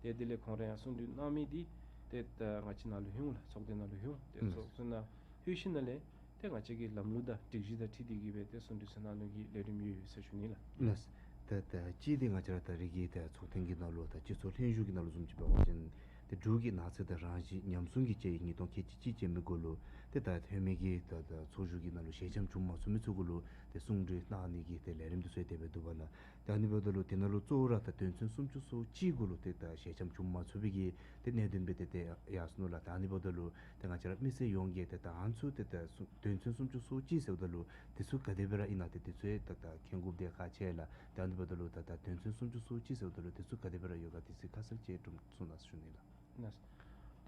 ཏེ་དེ་ལས་ཁོང་ར་ཡང་གསུང་གྲོས་གནང་མི་འདི་ཏེ་ད་ང་བཅས་ནཱ་ལུ་ལྷོད་འོང་ལགས། ཚོགས་སྡེ་ནང་ལུ་ལྷོད་འོང་། ཏེ་ཚོགས་སྡེ་ནང་ལྷོད་ཞིནམ་ལས་ཏེ་ང་བཅས་ཀྱི་ལམ་ལུགས་དང་སྒྲིག་གཞི་དང་འཁྲིལ་ཏེ་གིས་སྦེ་ཏེ་གསུང་གྲོས་ཚུ་གནང་ནི་གི་ལས་རིམ་ཡོད་ཡོད་ཟེར་ཞུ་ནི་ལགས། ལགས། ད་ད་ཅི་ཏེ་ང་བཅས་ར་ད་རེས་ཀྱི་ད་ཚོགས་ཐེངས་ཀྱི་ནང་ལུ་ད་སྤྱི་ཚོགས་ལྷན་བཞུགས་ཀྱི་ནང་ལུ་བཟུམ་ཅིག་འབད་བ་ཅིན་ཏེ་འབྲུག་གི་ནགས་ཚལ་དང་རང་བཞིན་ཉམས་སྲུང་གི་བཅའ་ཡིག་ཉིས་སྟོང་ཁལ་གཅིག་གཅིག་ཅན་མའི་གུ་ལུ་ཏེ་ད་ཧེ་མའི་གི་ད་ད་ཚོགས་བཞུགས་ཀྱི་ནང་ལུ་ཞལ་འཆམ་བྱུང་མ་ཚུགས་མི་ཚུ་གུ་ལུ་ཏེ་གསུང་གྲོས་གནང་ནི་གི་ཏེ་ལས་རིམ་འདི་ཚུ་ཡང་དེ་སྦེ་འདུག་པ་ལགས། ཏེ་ཨ་ནི་འབདཝ་ད་ལུ་དེ་ནང་ལུ་གཙོ་བོ་ར་ད་དོན་ཚན་སུམ་ཅུ་སོ་གཅིག་གུ་ལུ་ཏེ་ད་ཞལ་འཆམ་བྱུང་མ་ཚུགས་པའི་གི་ཏེ་གནད་དོན་སྦེ་ཏེ་ཏེ་ཡར་སོ་ནུག་ལགས། ཏེ་ཨ་ནི་འབདཝ་ད་ལུ་ཏེ་ང་བཅས་ར་མི་སེར་ཡོངས་ཀྱིས་ཏེ་ད་ཨ་ནི་ཚུ་ཏེ་ད་སུ་དོན་ཚན་སུམ་ཅུ་སོ་གཅིག་ཟེརཝ་ད་ལུ་དེ་ཚུ་ག་དེ་སྦེ་ར་ཨིན་ན་ཏེ་དེ་ཚུ་ཡང་ད་ད་མཁྱེན་དགོཔ་འདི་ཁག་ཆེ་ལགས། ཏེ་ཨ་ནི་འབདཝ་ད་ལུ་ད་ད་དོན་ཚན་སུམ་ཅུ་སོ་གཅིག་ཟེརཝ་ད་ལུ་དེ་ཚུ་ག་དེ་སྦེ་ར་ཡོད་ག་དེ་ཚུ་ཁ་གསལ་ཅིག་སྒྲོམ་གསུང་གནང་ཟེར་ཞུ་ནི་ལགས།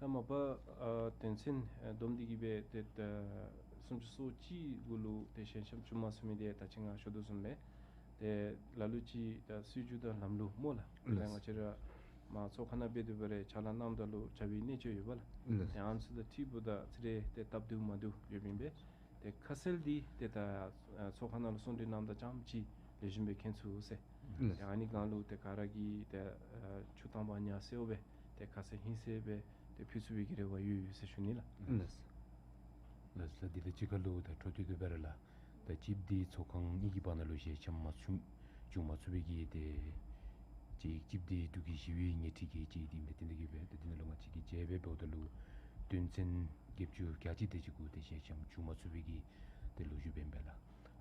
ལགས། ད་མ་པ་ཨ་དོན་ཚན་ཨ་བསྡོམས་ཏེ་གི་སྦེ་ཏེ་ད་སུམ་ཅུ་སོ་གཅིག་གུ་ལུ་ཏེ་ཞལ་འཆམ་བྱུང་མ་ཚུགས་མི་འདི་ད་ཅི་ང་ཞུ་དོ་བཟུམ་སྦེ་ཏེ་ལ་ལུ་ཅིག་ད་སྲིད་བྱུས་དང་ལམ་ལུགས་སྨོ་ལགས། ལགས། ད་ང་བཅས་ར་མར་ཚོགས་ཁང་ནང་འབད་དེ་འབད་རུང་ཕྱག་ལཱ་གནངམ་ད་ལུ་བྱ་བའི་གནད་སྤྱོད་ཡོདཔ་ལགས། ལགས། ཏེ་ཨ་ནི་ཚུ་དང་འཁྲིལཝ་ད་ཚེ་རེ་ཏེ་སྟབས་བདེཝ་མ་བདེཝ་ཡོདཔ་ཨིན་པས། ཏེ་ཁ་གསལ་འདི་ཏེ་ད་ཨ་ཚོགས་ཁང་ནང་ལུ་གསུང་གྲོས་གནངམ་ད་རྐྱངམ་ཅིག་ལེགས་ཤོམ་སྦེ་མཁྱེན་ཚུགས་ཟེར། ལགས། ཏེ་ཨ་ནི་སྒང་ལུ་ཏེ་ག་ར་གིས་ཏེ་ཨ་ཆུ་དྭངས་པ་ཉ་སེརཝ་སྦེ་ཏེ་ཁ་གསལ་ཧིང་གསལ་སྦེ་ཏེ་ཕུལ་ཚུགས་པའི་གི་རེ་བ་ཡོད་ཡོད་ཟེར་ཞུ་ནི་ལགས། ལགས། ལགས་ལགས། དེ་དང་གཅིག་ཁར་ལུ་ད་འཕྲོ་མཐུད་དེ་འབད་རུང་ལགས། ད་གཅིག་འདི་ཚོགས་ཁང་གཉིས་ཀྱི་བར་ན་ལུ་ཞལ་འཆམ་མ་བྱུང་བྱུང་མ་ཚུགས་པའི་གི་ཏེ་དཔྱད་ཡིག་གཅིག་འདི་འབྲུག་གི་ཞི་བའི་ཉེས་འཁྲི་གི་དཔྱད་ཡིག་འདི་ཨིན་པས། དེ་འདི་གིས་འབད་ཏེ་འདི་ནང་ལུ་ང་བཅས་ཀྱིས་མཇལ་སྦེ་འབདཝ་ད་ལུ་དོན་ཚན་བརྒྱད་ཅུ་གྱ་གཅིག་དེ་ཅིག་གུ་ཏེ་ཞལ་འཆམ་བྱུང་མ་ཚུགས་པའི་གི་ཏེ་ལོ་རྒྱུས་འབདཝ་ཨིན་པས་ལགས།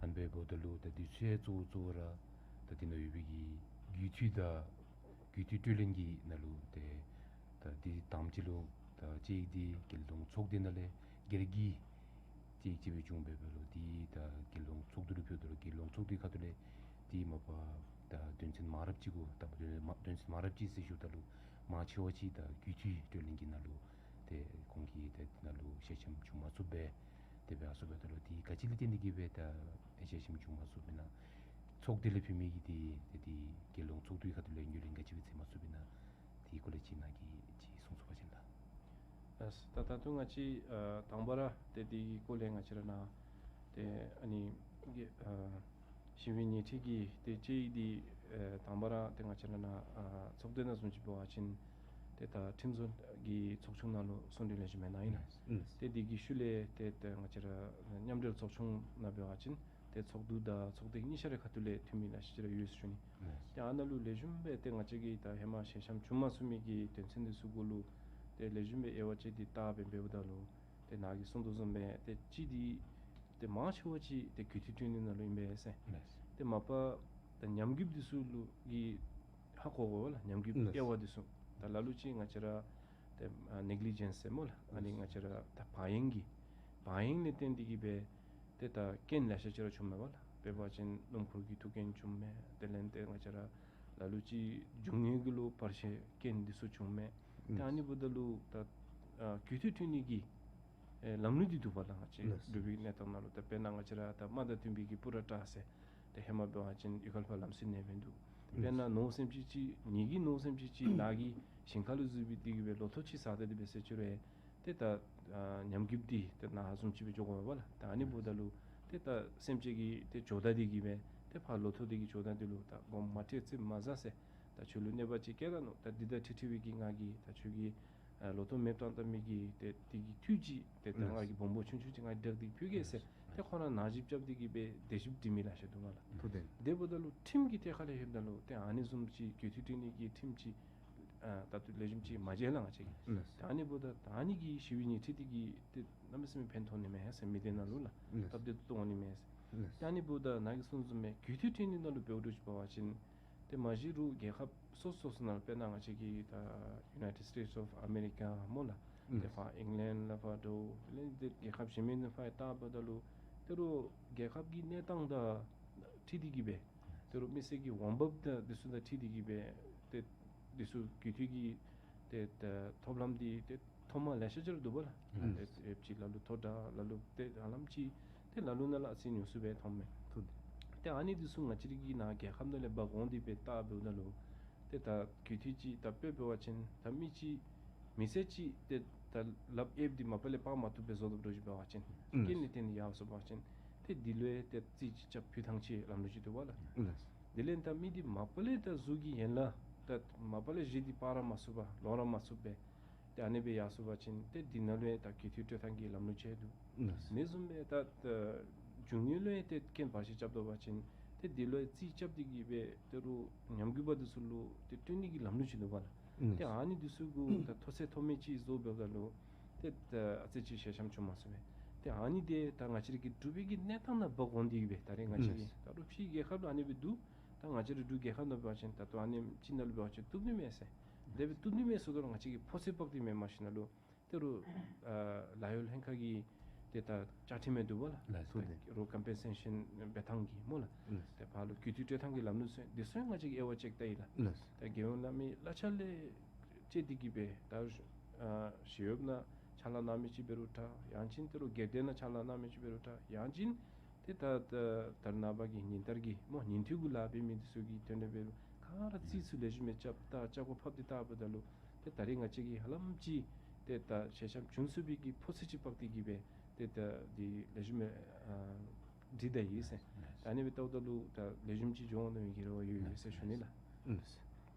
ཨ་ནི་འབདཝ་ད་ལུ་ད་འདི་ཚུ་ཡང་གཙོ་བོ་གཙོ་བོ་ར་ད་འདི་ནང་ཡོད་པའི་གི་རྒྱུད་འཐུས་དང་རྒྱུད་འཐུས་སྤྲོད་ལེན་གྱི་ནང་ལུ་ཏེ་ད་འདི་དང་པ་ཅིག་ལུ་ད་དཔྱད་ཡིག་འདི་རྒྱལ་ཡོངས་ཚོགས་སྡེ་ནང་ལས་སྒེར་གྱི་དཔྱད་ཡིག་ཅིག་སྦེ་བྱུང་འབདཝ་ལུ་འདི་ད་རྒྱལ་ཡོངས་ཚོགས་འདུ་ལུ་ཕུལཝ་ད་ལུ་རྒྱལ་ཡོངས་ཚོགས་འདུའི་ཁ་ཐུག་ལས་འདི་མ་པ་ད་དོན་ཚན་མང་རབས་ཅིག་གུ་ད་དོན་མ་དོན་ཚན་མང་རབས་ཅིག་ཟེར་ཞུཝ་ད་ལུ་མང་ཆེ་བ་ཅིག་ད་རྒྱུད་འཐུས་སྤྲོད་ལེན་གྱི་ནང་ལུ་ཏེ་ཁོང་གིས་ཏེ་ནང་ལུ་ཞལ་འཆམ་བྱུང་མ་ཚུགས་པས། དེ་སྦེ་ཨ་ཟུར་འབདཝ་ད་ལུ་འདི་ག་ཅི་ལུ་བརྟེན་ཏེ་གིས་སྦེ་ད་ཞལ་འཆམ་བྱུང་མ་ཚུགསཔ་ཨིན་ན། ཚོགས་སྡེ་ལས་ཕུལ་མི་གི་འདི་ཏེ་འདི་རྒྱལ་ཡོངས་ཚོགས་འདུའི་ཁ་ཐུག་ལས་ཉོག་གླིང་ག་ཅི་སྦེ་མཛད་མ་ཚུགསཔ་ཨིན་ན། དེའི་སྐོར་ལས་ཅིག་ནཱ་གིས་ཅིག་གསུང་ཚུགས་པ་ཅིན་ལགས། ཨ་ད་ད་ལྟོ་ང་བཅས་ཨ་དང་པ་ར་ཏེ་འདི་གི་སྐོར་ལས་ང་བཅས་ར་ནཱ་ཏེ་ཨ་ནི་གི་ཨ་ཞི་བའི་ཉེས་འཁྲི་གི་ཏེ་དཔྱད་ཡིག་འདི་ཨེ་དང་པ་ར་ཏེ་ང་བཅས་ར་ནཱ་ཨ་ཚོགས་སྡེ་ནང་བཟུམ་ཅིག་འབད་བ་ཅིན་ཏེ་ད་ཁྲིམས་བཟོ་གི་ཚོགས་ཆུང་ནང་ལུ་གསུང་གྲོས་ལེགས་ཤོམ་སྦེ་གནང་ཡི་ལགས། ཨིན། ཏེ་འདི་གི་ཤུལ་ལས་ཏེ་ཏེ་ང་བཅས་ར་མཉམ་འབྲེལ་ཚོགས་ཆུང་ནང་འབད་བ་ཅིན་ཏེ་ཚོགས་འདུ་དང་ཚོགས་སྡེ་གཉིས་ཆ་རའི་ཁ་ཐུག་ལས་འཐུས་མི་ལེ་ཤ་ཅིག་ར་ཡོད་ཟེར་ཞུ་ནི། ཨིན། ཏེ་ཨ་ནཱ་ལུ་ལེགས་ཤོམ་སྦེ་ཏེ་ང་བཅས་ཀྱིས་ད་ཧེ་མ་ཞལ་འཆམ་བྱུང་མ་ཚུགས་མི་གི་དོན་ཚན་འདི་ཚུ་གུ་ལུ་ཏེ་ལེགས་ཤོམ་སྦེ་དབྱེ་བ་དཔྱད་དེ་བལྟ་སྦེ་འབདཝ་ད་ལུ་ཏེ་ནཱ་གིས་གསུང་དོ་བཟུམ་སྦེ་ཏེ་གཅིག་འདི་ཏེ་མང་ཆེ་བ་ཅིག་ཏེ་གུས་འཐུས་སྤྲོད་ནི་ནང་ལུ་ཨིན་པས་ཟེར། ཨིན། ཏེ་མ་པ་ད་ཉམས་རྒུདཔ་འདི་ཚུ་ལུ་གིས་ཧ་གོ་དགོ་པས་ལགས། ཉམས་རྒུདཔ་ཨིན། དབྱེ་བ་འདི་ཚུ་ད་ལ་ལུ་ཅིག་ང་བཅས་ར་ཏེ་ཨ་ནེག་ལི་ཇེནསི་ཟེར་སྨོ་ལགས། ཨ་ནི་ང་བཅས་ར་ད་བག་གཡེང་གི་བག་གཡེང་ལས་བརྟེན་ཏེ་གིས་སྦེ་ཏེ་ད་རྐྱེན་ལེ་ཤ་ཅིག་ར་བྱུངམ་མས་པ་ལགས། དཔེ་འབད་བ་ཅིན་སྣུམ་འཁོར་གྱི་ཐུག་རྐྱེན་བྱུངམ་མས། དེ་ལས་ཏེ་ང་བཅས་ར་ལ་ལུ་ཅིག་རྒྱུ་དངོས་ཀྱི་ལུ་བར་ཆད་རྐྱེན་འདི་ཚུ་བྱུངམ་མས། ཏེ་ཨ་ནི་འབདཝ་ད་ལུ་ད་ཨ་གུས་འཐུས་སྤྲོད་ནི་གི་ཨེ་ལམ་ལུགས་འདི་འདུག་པ་ལགས། ང་བཅས་ལགས། འབྲུག་པའི་གནས་སྟངས་ནང་ལུ་ད་དཔེར་ན་ང་བཅས་ར་ད་དམག་དང་མཐུན་པའི་གི་པུ་ར་ཏྲ་ཟེར་ཏེ་ཧེ་མ་འབད་བ་ཅིན་ཡུ་གལ་ཕ་ལམ་སྲོལ་ནང་སྦེ་འདུག། དཔེར་ན་ནོར་སེམས་ཅན་ཅིག་ངེ་གི་ནོར་སེམས་ཅན་ཅིག་ནཱ་གི་ཞིང་ཁ་ལུ་འཛུལ་སྦེ་འདི་གིས་སྦེ་ལོ་ཐོག་ཅིག་བཟའ་སྟེ་འདི་སྦེ་ཟེར་ཅི་རུང་ཏེ་ད་ཨ་ཉམས་རྒུདཔ་འདི་ཏེ་ནཱ་བཟུམ་ཅིག་སྦེ་འགྱོ་དགོ་པས་ལགས། ད་ཨ་ནི་འབདཝ་ད་ལུ་ཏེ་ད་སེམས་ཅན་གྱི་ཏེ་ཇོ་བདག་འདི་གིས་སྦེ་ཏེ་ཕར་ལོ་ཐོག་འདི་གི་ཇོ་བདག་འདི་ལུ་ད་དགོངསམ་མ་ཁྲེལ་ཙིགཔ་མ་ཟ་ཟེར། ད་ཁྱོད་ལུ་གནོད་པ་ཅིག་བཀལ་ད་ནུག། ད་འདི་དང་འཁྲིལ་འཁྲིལ་བའི་གི་ང་གིས་ད་ཁྱོད་ཀྱི་ཨ་ལོ་ཐོག་མེདཔ་བཏང་བཏང་མི་གི་ཏེ་འདི་གི་འཐུས་ཅིག་ཏེ་ད་ང་གིས་སྦོམ་སྦོམ་ཆུང་ཆུང་ཅིག་ང་གིས་བསྒྲགས་ཏེ་ཕུལ་གེ་ཟེར། ཏེ་ཁོ་ར་ནང་ཞིབ་རྐྱབ་སྟེ་གིས་སྦེ་བརྡལ་བཤིགཔ་འབད་མི་ལེ་ཤ་འདུག་པ་ལགས། ཐུགས་བདེན། དེ་འབདཝ་ད་ལུ་ཁྲིམས་ཀྱི་ཐད་ཁ་ལས་ལྷོདཔ་ད་ལུ་ཏེ་ཨ་ནི་བཟུམ་ཅིག་གུས་འཐུས་སྤྲོད་ནི་གི་ཁྲིམས་ཅིག་ཨ་ད་ལྟོ་ལེགས་ཤོམ་ཅིག་མ་མཇལ་ལགས་ང་བཅས་ཀྱིས། ལགས། ད་ཨ་ནི་འབདཝ་ད་ད་ཨ་ནི་གི་ཞི་བའི་ཉེས་འཁྲི་འདི་གིས་ཏེ་གནམ་མེད་ས་མེད་ཕན་ཐོགས་ནི་མས་ཟེར། མི་སྡེ་ནང་ལུ་ལགས། ལགས། སྟབས་བདེ་ཏོག་ཏོ་འོང་ནི་མས་ཟེར། ལགས། ད་ཨ་ནི་འབདཝ་ད་ནཱ་གིས་གསུངམ་བཟུམ་སྦེ་གུས་འཐུས་སྤྲོད་ནི་ནང་ལུ་འབདཝ་འདྲཝ་ཅིག་འབད་བ་ཅིན་ཏེ་མ་གཞི་རུང་རྒྱལ་ཁབ་སོ་སོ་སོ་ནང་དཔེར་ན་ང་བཅས་ཀྱི་ད་United States of America སྨོ་ལགས། ཨུམ། ཏེ་ཕར་ཨིང་ལེནཌ་ལ་ཕར་འདྲཝ་ལས་ཏེ་རྒྱལ་ཁབ་གཞན་མི་ནང་ཕར་བལྟཝ་ད་ལུ་ཏེ་རུང་རྒྱལ་ཁབ་ཀྱི་གནས་སྟངས་དང་འཁྲིལ་ཏེ་གིས་སྦེ་ཏེ་རུང་མི་སེར་གྱི་འོང་འབབ་དང་འདི་ཚུ་དང་འཁྲིལ་ཏེ་གིས་སྦེ་ཏེ་འདི་ཚུ་གུས་འཐུས་ཀྱི་ཏེ་ད་ཐོབ་ལམ་འདི་ཏེ་ཐོག་མ་ལེ་ཤ་ཅིག་ར་འདུག་པ་ལགས། ཨུམ། ཏེ་ཨེབ་ཅིག་ལ་ལུ་ཐོ་དྲག་ལ་ལུ་ཏེ་ཧ་ལམ་ཅིག་ཏེ་ལ་ལུ་ནང་ལུ་ཨ་ཙི་ཉུང་སུ་སྦེ་མཐོངམ་མས། ཐུགས་བདེན། ཏེ་ཨ་ནི་འདི་ཚུ་ང་བཅས་ར་གི་ནཱ་རྒྱལ་ཁབ་ནང་ལས་འབག་འོང་སྟེ་སྦེ་བལྟ་འབདཝ་ད་ལུ་ཏེ་ད་གུས་འཐུས་ཅིག་ད་དཔེ་འབད་བ་ཅིན་ད་མི་ཅིག་མི་སེར་ཅིག་ཏེ་ད་ལགཔ་ཨེབ་འདི་མ་པ་ལས་སྤར་མ་བཏུབ་སྦེ་བཟོ་དོ་འདྲཝ་ཅིག་འབད་བ་ཅིན། ཨུམ། རྐྱེན་ལས་བརྟེན་ཡར་སོང་པ་ཅིན་ཏེ་འདི་ལུ་ཡང་ཏེ་རྩིས་ཅིག་རྐྱབ་ཕུལ་ཐངས་ཅིག་ལམ་ལུགས་ཅིག་འདུག་པ་ལགས། ཨུམ། དེ་ལས་ད་མི་འདི་མ་པ་ལས་ད་གཟུགས་ཀྱི་ཡན་ལག་ད་མ་པ་ལས་གཞི་འདི་སྤར་ར་མ་ཚུགས་པར་ལོང་ར་མ་ཚུགས་པར་ཏེ་ཨ་ནི་སྦེ་ཡར་སོང་པ་ཅིན་ཏེ་འདི་ནང་ལུ་ཡང་ད་གུས་འཐུས་སྤྲོད་ཐངས་ཀྱི་ལམ་ལུགས་ཅིག་འདུག། ཨིན། དེ་བཟུམ་སྦེ་ད་ད་རྒྱུ་དངོས་ལུ་ཡང་ཏེ་རྐྱེན་བར་ཆད་རྐྱབ་དོ་བ་ཅིན་ཏེ་འདི་ལུ་ཡང་རྩིས་རྐྱབ་སྟེ་གིས་སྦེ་ཏེ་རུང་ཉམས་རྒུད་པ་འདི་ཚུ་ལུ་ཏེ་སྤྲོད་ནི་གི་ལམ་ལུགས་ཅིག་འདུག་པ་ལགས། ཨིན། ཏེ་ཨ་ནི་འདི་ཚུ་གུ་ད་མཐོ་ཚད་མཐོ་དམན་ཅིག་བཟོ་འབདཝ་ད་ལུ་ཏེ་ད་ཨ་ཙི་ཅིག་ཞལ་འཆམ་བྱུང་མ་ཚུགས་པས། ཏེ་ཨ་ནི་འདི་ད་ང་བཅས་ར་གི་འབྲུག་པའི་གི་གནས་སྟངས་ནང་འབག་འོང་སྟེ་གིས་སྦེ་ད་རེས་ང་བཅས་ཀྱི་ཨིན། ད་རུང་ཕྱིའི་རྒྱལ་ཁབ་ལུ་ཨ་ནི་སྦེ་འདུག། ད་ང་བཅས་ར་འབྲུག་རྒྱལ་ཁབ་ནང་འབད་བ་ཅིན་ད་ལྟོ་ཨ་ནེམ་ཅིག་ནང་ལུ་འབད་བ་ཅིན་བཏུབ་ནི་མས་ཟེར། དེ་སྦེ་བཏུབ་ནི་མས་ཟེརཝ་ད་ལུ་ང་བཅས་ཀྱིས་ཕོ་ཚོད་དཔག་སྟེ་མེན། མ་གཞི་ནང་ལུ་ཏེ་རུང་ཨ་ལཱ་གཡོག་ལྷན་ཁག་གི་ཏེ་ད་བཅའ་ཁྲིམས་ཡང་འདུག་པ་ལགས། ལགས་སོ། ཏེ་རུང་ཀམ་པེན་སེ་ཤཱན་འབད་ཐངས་ཀྱི་སྨོ་ལགས། ལགས། ཏེ་ཕར་ལུ་གུས་འཐུས་སྤྲོད་ཐངས་ཀྱི་ལམ་ལུགས་ཚུ་འདི་ཚུ་ཡང་ང་བཅས་ཀྱིས་དབྱེ་བ་དཔྱད་བལྟ་ཡི་ལགས། ལགས། ཏེ་རྒྱལ་ཡོངས་བླ་མའི་བླ་ཆ་ལས་དཔྱད་དེ་གིས་སྦེ་ད་ ཨ་ཞི་གཡོགཔ་ནང་ཕྱག་ལཱ་གནང་མི་ཅིག་འབད་རུང་འདྲ། ཡང་ཅིན་ཏེ་རུང་སྒེར་སྡེ་ནང་ཕྱག་ལཱ་གནང་མི་ཅིག་འབད་རུང་འདྲ། ཡང་ཅིན་ཏེ་ད་ད་ད་རེས་ནངས་པ་གི་ཉིན་ལྟར་གྱི་སྨོ་ཉིན་འཐུས་གུ་ལཱ་འབད་མི་འདི་ཚུ་གི་དོན་ལས་འབད་རུང་ག་ར་རྩིས་ཚུ་ལེགས་ཤོམ་སྦེ་རྐྱབ་ད་ལྕགས་སྒོ་ཕབ་སྟེ་བལྟཝ་ད་ལུ་ཏེ་ད་རེས་ང་བཅས་ཀྱིས་ཧ་ལམ་ཅིག་ཏེ་ད་ཤེས་ཤེསཔ་བྱུང་ཚུགས་པའི་གི་ཕོ་ཚོད་ཅིག་དཔག་སྟེ་གི་སྦེ་ཏེ་ད་འདི་ལེགས་ཤོམ་སྦེ་ཨ་འབྲི་ད་ཡི་ཟེར། ད་ཨ་ནི་སྦེ་བལྟཝ་ད་ལུ་ད་ལེགས་ཤོམ་ཅིག་འགྱོ་འོང་མནོ་བའི་གི་རེ་བ་ཡོད་ཡོད་ཟེར་ཞུ་ནི་ལགས། ལགས་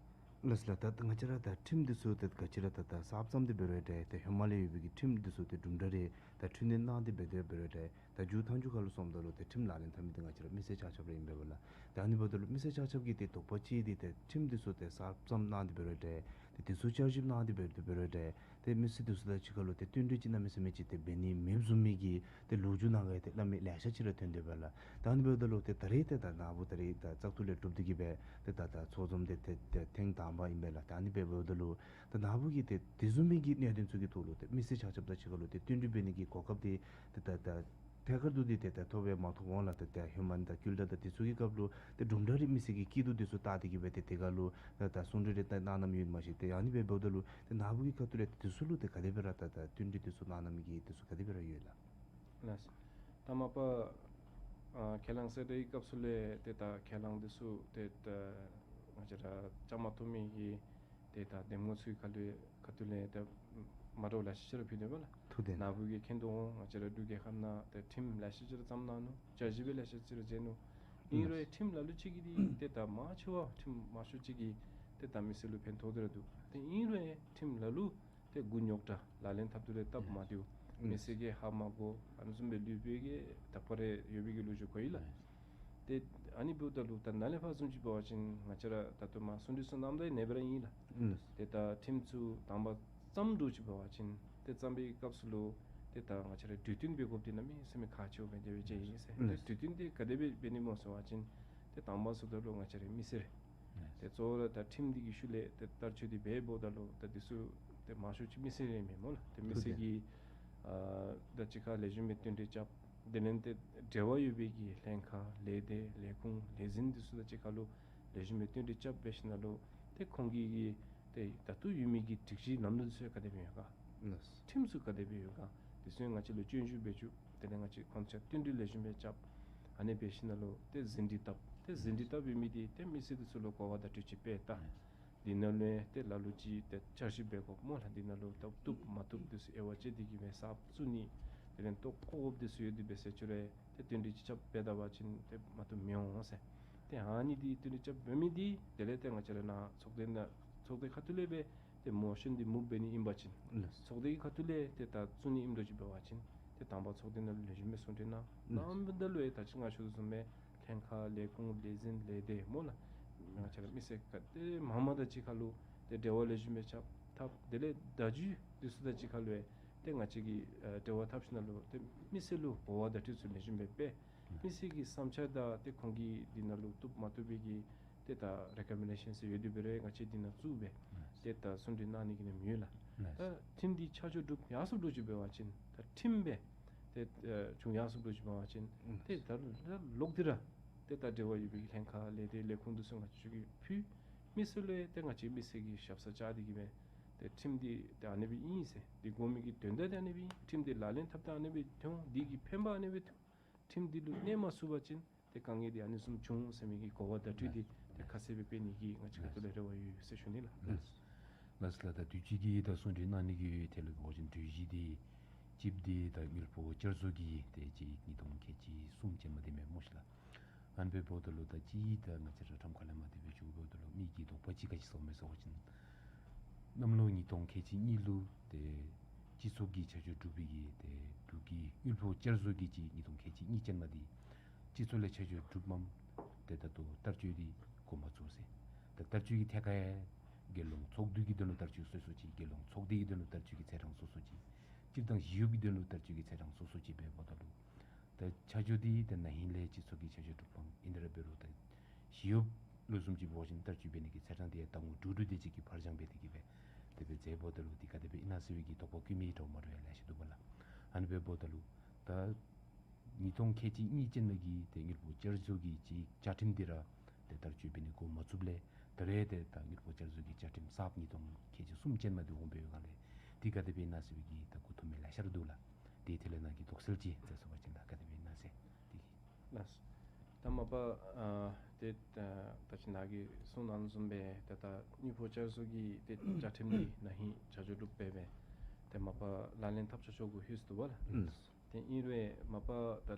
ལགས། ད་ང་བཅས་ར་ད་ཁྲིམས་འདི་ཚུ་ད་ག་ཅི་ར་ད་ད་གསརཔ་བརྩམས་ཏེ་འབད་རུང་འདྲ། ད་ཧེ་མ་ལས་ཡོད་པའི་གི་ཁྲིམས་འདི་ཚུ་ཏེ་གྲུབ་འབྲས་རེ་ད་འཁྲུན་འདེད་གནང་སྟེ་འབད་དེ་འབད་རུང་འདྲ། ད་མཇུག་མཐའ་མཇུག་ཁར་ལུ་སོངམ་ད་ལུ་ཏེ་ཁྲིམས་ལག་ལེན་འཐབ་མི་འདི་ང་བཅས་ར་མི་སེར་ཆ་ཁྱབ་ར་ཨིན་པས་ལགས། ད་ཨ་ནི་འབདཝ་ད་ལུ་མི་སེར་ཆ་ཁྱབ་ཀྱིས་ཏེ་དོགས་པ་ཅིག་འདི་ཏེ་ཁྲིམས་འདི་ཚུ་ཏེ་གསརཔ་བརྩམས་གནང་སྟེ་འབད་རུང་འདྲ། ཏེ་འདི་ཚུ་བསྐྱར་ཞིབ་གནང་སྟེ་འབད་དེ་འབད་རུང་འདྲ། ཏེ་མི་སེར་འདི་ཚུ་དང་གཅིག་ཁར་ལུ་ཏེ་བསྟུན་གྲོས་ཅིག་གནམ་མེད་ས་མེད་ཅིག་ཏེ་འབད་ནི་མེདཔ་བཟུམ་མའི་གི་ཏེ་ལོ་རྒྱུས་ནང་ག་ཏེ་སླབ་མི་ལེ་ཤ་ཅིག་ར་ཐོན་དོ་བས་ལགས། ད་ཨ་ནི་འབདཝ་ད་ལུ་ཏེ་ད་རེས་ཏེ་ད་ནཱ་བུ་ད་རེས་ད་བཙག་འཐུ་ལས་གྲུབ་སྟེ་གི་སྦེ་ཏེ་ད་ད་ཚོགས་འཛོམས་འདི་ཏེ་ཏེ་ཐེངས་དང་པ་ཨིན་པས་ལགས། ད་ཨ་ནི་འབདཝ་ད་ལུ་ད་ནཱ་བུ་གིས་ཏེ་དེ་བཟུམ་མའི་གི་གནད་དོན་ཚུ་གི་ཐོག་ལུ་ཏེ་མི་སེར་ཆ་ཁྱབ་དང་གཅིག་ཁར་ལུ་ཏེ་བསྟུན་གྲོས་འབད་ནི་གི་གོ་སྐབས་འདི་ཏེ་ད་ད་ཐད་ཀར་དུ་འདི་ཏེ་ད་ཐོབ་པས་མ་ཐོབ་འོང་ལགས། ཏེ་ད་ཧེ་མ་ད་བསྐུལ་བསྒྲགས་དང་འདི་ཚུ་གི་སྐབས་ལུ་ཏེ་གྲུབ་འབྲས་རེ་མི་སེར་གྱི་སྐྱིད་སྡུག་འདི་ཚུ་བལྟ་སྟེ་གི་སྦེ་ཏེ་དེ་ཁར་ལུ་ད་ད་གསུང་གྲོས་རེ་ད་གནང་གནངམ་ཡོད་མ་གཞི། ཏེ་ཨ་ནི་སྦེ་འབདཝ་ད་ལུ་ཏེ་ནཱ་བུ་གི་ཁ་ཐུག་ལས་ཏེ་འདི་ཚུ་ལུ་ཏེ་ག་དེ་སྦེ་ར་ད་ད་བསྟུན་གྲོས་འདི་ཚུ་གནང་གནང་མི་གི་འདི་ཚུ་ག་དེ་སྦེ་ར་ཡོད་ལགས། ལགས། ད་མ་པ་ཨ་ཁས་བླངས་གསལ་བསྒྲགས་ཀྱི་སྐབས་སུ་ལས་ཏེ་ད་ཁས་བླངས་འདི་ཚུ་ཏེ་ད་ང་བཅས་ར་བཅའ་མར་གཏོགས་མི་གི་ཏེ་ད་འདེམས་ངོ་ཚུ་གི་ཁ་ལུ་ཁ་ཐུག་ལས་ཏེ་མ་འདྲཝ་ལེ་ཤ་ཅིག་ར་ཕུལ་དོ་བས་ལགས། ཐུགས་བདེན། ནཱ་བུ་གིས་མཁྱེན་དོ་འོང་། ང་བཅས་ར་འབྲུག་རྒྱལ་ཁབ་ནང་ཏེ་ཁྲིམས་ལེ་ཤ་ཅིག་ར་བརྩམས་གནང་ནུག། བསྐྱར་ཞིབ་སྦེ་ལེ་ཤ་ཅིག་ར་མཛད་ནུག། ཨིན་རུང་ཁྲིམས་ལ་ལུ་ཅིག་གིས་འདི་ཏེ་ད་མང་ཆེ་བ་ཁྲིམས་མང་ཤོས་ཅིག་གིས་ཏེ་ད་མི་སེར་ལུ་ཕན་ཐོགས་ཏེ་ར་འདུག། ཏེ་ཨིན་རུང་ཁྲིམས་ལ་ལུ་ཏེ་མགུ་རྙོག་དྲགས་ལག་ལེན་འཐབ་ཐུབ་ལས་སྟབས་མ་བདེཝ། ཨིན། མི་སེར་གྱིས་ཧ་མ་གོ། ཨ་ནི་བཟུམ་སྦེ་ལུས་པའི་གི་དག་པ་རེ་ཡོད་པའི་གི་ལོ་རྒྱུས་གོ་ཡི་ལགས། ཨིན། ཏེ་ཨ་ནི་འབདཝ་ད་ལུ་ད་ནཱ་ལས་ཕར་བཟུམ་ཅིག་འབད་བ་ཅིན་ང་བཅས་ར་ད་ལྟོ་མར་གསུང་གྲོས་ཚུ་གནངམ་ད་ཨ་ནེ་སྦེ་ར་ཨིན་ལགས། ཨིན། ཏེ་ད་ཁྲིམས་ཚུ་དང་པ་བརྩམ་འགྱོ་ཅིག་འབད་བ་ཅིན་ཏེ་བརྩམ་པའི་སྐབས་སུ་ལུ་ཏེ་ད་ང་བཅས་ར་གྲོས་བསྟུན་འབད་དགོཔ་འདི་གནམ་མེད་ས་མེད་ཁག་ཆེཝ་སྦེ་དེ་སྦེ་མཇལ་ཡི་ཟེར། ཨིན། ཏེ་གྲོས་བསྟུན་འདི་ག་དེ་སྦེ་འབད་ནི་སྨོ་ཟེར་བ་ཅིན་ཏེ་དང་པ་ཟེརཝ་ད་ལུ་ང་བཅས་ར་མི་སེར་རེ། ཨིན། ཏེ་གཙོ་བོ་ར་ད་ཁྲིམས་འདི་གི་ཤུལ་ལས་ཏེ་བསྟར་སྤྱོད་འདི་འབད་འབདཝ་ད་ལུ་ད་འདི་ཚུ་ཏེ་མང་ཤོས་ཅིག་མི་སེར་རེ་ཨིན་མས་སྨོ་ལགས། ཏེ་མི་སེར་གྱིས་ཨ་ད་གཅིག་ཁར་ལེགས་ཤོམ་སྦེ་བསྟུན་གྲོས་རྐྱབ། དེ་ལས་ཏེ་འབྲེལ་བ་ཡོད་པའི་གི་ལྷན་ཁག་ལས་སྡེ་ལས་ཁུངས་ལས་འཛིན་འདི་ཚུ་དང་གཅིག་ཁར་ལུ་ལེགས་ཤོམ་སྦེ་བསྟུན་གྲོས་རྐྱབ་འབད་ཞིནམ་ལས་ཏེ་ཁོང་གི་གི་ཏེ་ད་ལྟོ་ཡོད་མི་གི་སྒྲིག་གཞི་ལམ་ལུགས་འདི་ཚུ་ག་དེ་སྦེ་ཡོད་ག། ལགས། ཁྲིམས་ཚུ་ག་དེ་སྦེ་ཡོད་ག། འདི་ཚུ་ང་བཅས་ལུ་སྤྱོད་འཇུག་འབད་བཅུག། དེ་ལས་ང་བཅས་ཁོང་ཚུ་བསྟུན་གྲོས་ལེགས་ཤོམ་སྦེ་རྐྱབ། ཨ་ནི་འབད་ཞིནམ་ལས་ཏེ་ཟིན་བྲིས་བཏབ། ཏེ་ཟིན་བྲིས་བཏབ་པའི་མི་འདི་ཏེ་མི་སེར་འདི་ཚུ་ལུ་གོ་བ་བརྡ་སྤྲོད་ཅིག་འབད་ད། ཨིན། འདི་ནང་ལུ་ཏེ་ལ་ལུ་ཅིག་ཏེ་བསྐྱར་ཞིབ་འབད་དགོཔ་སྨོ་ལགས། འདི་ནང་ལུ་ད་བཏུབ་མ་བཏུབ་འདི་ཚུ་དབྱེ་བ་དཔྱད་དེ་གི་སྦེ་གསརཔ་བཙུགས་ནི། དེ་ལས་ལྟོ་བཀོ་དགོཔ་འདི་ཚུ་ཡོད་དེ་འབད་ཟེར་ཅི་རུང་ཏེ་བསྟུན་གྲོས་ཅིག་རྐྱབ་འབད་ད་པ་ཅིན་ཏེ་མ་བཏུབ་མི་འོང་ཟེར། ཏེ་ཨ་ནི་འདི་བསྟུན་གྲོས་རྐྱབ་འབད་མི་འདི་དེ་ལས་ཏེ་ང་བཅས་ར་ནཱ་ཚོགས་སྡེ་ནང་ཚོགས་སྡེ་ཁ་ཐུག་ལས་སྦེ་ཏེ་མོ་ཤཱན་འདི་མུབ་འབད་ནི་ཨིན་པ་ཅིན། ཨིན། ཚོགས་སྡེ་གི་ཁ་ཐུག་ལས་ཏེ་ད་བཙུགས་ནི་ཨིནམ་འདྲཝ་ཅིག་འབད་བ་ཅིན་ཏེ་དང་པ་ཚོགས་སྡེ་ནང་ལུ་ལེགས་ཤོམ་སྦེ་གསུང་གྲོས་གནང་། ཨིན། གནངམ་ད་ལུ་ཡང་ད་ཅི་ང་ཞུ་དོ་བཟུམ་སྦེ་ལྷན་ཁག་ལས་ཁུངས་ལས་འཛིན་ལས་སྡེ་སྨོ་ལགས། ང་བཅས་ར་མི་སེར་ག་ཏེ་མ་མ་དང་གཅིག་ཁར་ལུ་ཏེ་འབྲེལ་བ་ལེགས་ཤོམ་སྦེ་རྐྱབ་འཐབ། དེ་ལས་བརྡ་བརྒྱུད་འདི་ཚུ་དང་གཅིག་ཁར་ལུ་ཡང་ཏེ་ང་བཅས་ཀྱིས་ཨ་འབྲེལ་བ་འཐབ་ཞིནམ་ལས་ཏེ་མི་སེར་ལུ་གོ་བ་བརྡ་སྤྲོད་ཚུ་ལེགས་ཤོམ་སྦེ་འབད། ཨིན། མི་སེར་གྱི་བསམ་འཆར་དང་ཏེ་ཁོང་གིས་འདི་ནང་ལུ་བཏུབ་མ་བཏུབ་པའི་གི་ཏེ་ད་རེ་ཀོ་མེན་ཌེ་ཤཱན་ཟེར་ཡོད་དེ་འབད་རུང་ང་བཅས་འདི་ནང་བཙུགས་སྦེ་ཨིན། ཏེ་ད་གསུང་གྲོས་གནང་ནི་གི་ནི་མི་ཡོད་ལགས། ཨིན། ད་ཁྲིམས་འདི་ཆ་འཇོག་གྲུབ་ཡར་སོངམ་འདྲཝ་ཅིག་འབད་བ་ཅིན་ད་ཁྲིམས་སྦེ་ཏེ་ཨ་བྱུང་ཡར་སོངམ་འདྲཝ་ཅིག་འབད་བ་ཅིན་ཨིན། ཏེ་ད་ད་ལོག་སྟེ་ར་ཏེ་ད་འབྲེལ་བ་ཡོད་པའི་གི་ལྷན་ཁག་ལས་སྡེ་ལས་ཁུངས་འདི་ཚུ་ང་བཅས་ཀྱིས་ཕུལ། མི་སེར་ལུ་ཡང་ཏེ་ང་བཅས་མི་སེར་གྱི་ཞབས་སར་བཅར་ཏེ་གི་སྦེ་ཏེ་ཁྲིམས་འདི་ཏེ་ཨ་ནི་སྦེ་ཨིན་ཟེར། འདི་དགོ་མི་གི་དོན་དག་འདི་ཨ་ནི་སྦེ་ཨིན། ཁྲིམས་འདི་ལག་ལེན་འཐབ་ད་ཨ་ནི་སྦེ་ཐོན། འདི་གི་ཕན་པ་ཨ་ནི་སྦེ་ཐོན། ཁྲིམས་འདི་ལུ་གནས་མ་ཚུགས་པ་ཅིན་ཏེ་དཀའ་ངལ་འདི་ཨ་ནི་བཟུམ་འབྱུང་ཟེར་མི་གི་གོ་བ་བརྡ་སྤྲོད་འདི་ཏེ་ཁ་གསལ་སྦེ་འབད་ནི་གི་ང་བཅས་ཁ་ཐུག་ལས་རེ་བ་ཡོད་ཟེར་ཞུ་ནི་ལགས། ལགས་ལགས་ལགས། ད་དུས་ཅི་གི་ད་གསུང་གྲོས་གནང་ནི་གི་ཐད་ལུ་འབད་བ་ཅིན་གྲོས་གཞི་འདི་གཅིག་འདི་ད་དངུལ་ཕོགས་བསྐྱར་བཟོ་གི་ཏེ་གཅིག་ཉིས་སྟོང་ཁལ་གཅིག་གསུམ་ཅན་མ་འདི་མས་སྨོ་ཤིག་ལགས། ཨ་ནི་འབདཝ་ད་ལུ་ད་ཅི་ད་ང་བཅས་ར་ཁྲོམ་ཁ་ལས་མར་དེ་སྦེ་འགྱོཝ་ད་ལུ་མི་གི་དོགས་པ་ཅིག་ག་ཅི་སོངམ་མས་ཟེར་བ་ཅིན་གནམ་ལོ་ཉིས་སྟོང་ཁལ་གཅིག་གཉིས་ལུ་ཏེ་སྤྱི་ཚོགས་ཀྱི་ཆ་འཇོག་གྲུབ་པའི་གི་ཏེ་འབྲུག་གི་དངུལ་ཕོགས་བསྐྱར་བཟོ་གི་ཅིག་ཉིས་སྟོང་ཁལ་གཅིག་གཉིས་ཅན་མ་འདི་སྤྱི་ཚོགས་ལས་ཆ་འཇོག་གྲུབ་མས། ཏེ་ད་ལྟོ་བསྟར་སྤྱོད་འདི་འགོ་མ་བཙུགས་ཟེར། ད་བསྟར་སྤྱོད་ཀྱི་ཐད་ཁར་ཡང་རྒྱལ་ཡོངས་ཚོགས་འདུ་གི་དོན་ལུ་བསྟར་སྤྱོད་སོ་སོ་ཅིག། རྒྱལ་ཡོངས་ཚོགས་སྡེ་གི་དོན་ལུ་བསྟར་སྤྱོད་ཀྱི་ཚད་གྲངས་སོ་སོ་ཅིག། སྤྱིར་བཏང་ཞི་གཡོགཔ་གི་དོན་ལུ་བསྟར་སྤྱོད་ཀྱི་ཚད་གྲངས་སོ་སོ་ཅིག་འབདཝ་ད་ལུ་ད་ཆ་འཇོག་འདི་ད་ན་ཧིང་ལས་སྤྱི་ཚོགས་ཀྱི་ཆ་འཇོག་གྲུབ་མས། ཨིན་ཏེ་ར་འབད་རུང་ད་ཞི་གཡོགཔ་ལུ་བཟུམ་ཅིག་འབད་བ་ཅིན་བསྟར་སྤྱོད་འབད་ནི་གི་ཚད་གྲངས་འདི་ཡང་ཟླ་ངོ་དྲུག་དྲུག་དེ་ཅིག་གི་ཕར་འགྱངས་འབད་དེ་གི་སྦེ་དེ་སྦེ་མཛདཔ་ད་ལུ་འདི་ག་དེ་སྦེ་ཨིན་ན་ཟེར་བའི་གི་དོགས་པ་བཀོད་མི་འདྲཝ་མ་འདྲཝ་ཡང་ལེ་ཤ་འདུག་པ་ལགས། ཨ་ནི་འབདཝ་ད་ལུ་ད་ཉིས་སྟོང་ཁལ་གཅིག་གཉིས་ཅན་མ་གི་ཏེ་དངུལ་ཕོགས་བསྐྱར་བཟོ་གི་ཅིག་བཅའ་ཁྲིམས་འདི་ར་ཏེ་བསྟར་སྤྱོད་འབད་ནི་འགོ་མ་བཙུགསཔ་ལས་ད་རེས་ཏེ་ད་དངུལ་ཕོགས་བསྐྱར་བཟོ་གི་བཅའ་ཁྲིམས་གསརཔ་ཉིས་སྟོང་ཁལ་གཅིག་གསུམ་ཅན་མ་འདི་འོང་འབད་བའི་སྒང་ལས་ འདི་ག་དེ་སྦེ་ཨིན་ན་ཟེར་བའི་གི་ད་གོ་ཐོབ་མི་ལེ་ཤ་ར་འདུག་ལགས། དེ་ཐད་ལས་ནཱ་གིས་དོགས་སེལ་ཅིག་མཛད་ཚུགས་པ་ཅིན་ད་ག་དེ་སྦེ་ཨིན་ན་ཟེར། དེ་གིས། ལགས། ད་མ་པ་ཨ་ཏེ་ད་ད་ཅི་ནཱ་གིས་གསུངས་གནང་བཟུམ་སྦེ་ཏེ་ད་དངུལ་ཕོགས་བསྐྱར་བཟོ་གི་ཏེ་བཅའ་ཁྲིམས་འདི་ན་ཧིང་ཆ་འཇོག་གྲུབ་སྦེ་སྦེ་ཏེ་མ་པ་ལག་ལེན་འཐབ་ཆོག་ཆོག་གུ་ལྷོད་སོ་ནུག་པ་ལགས། ཨུམ། ཏེ་ཨིན་རུང་མ་པ་ད་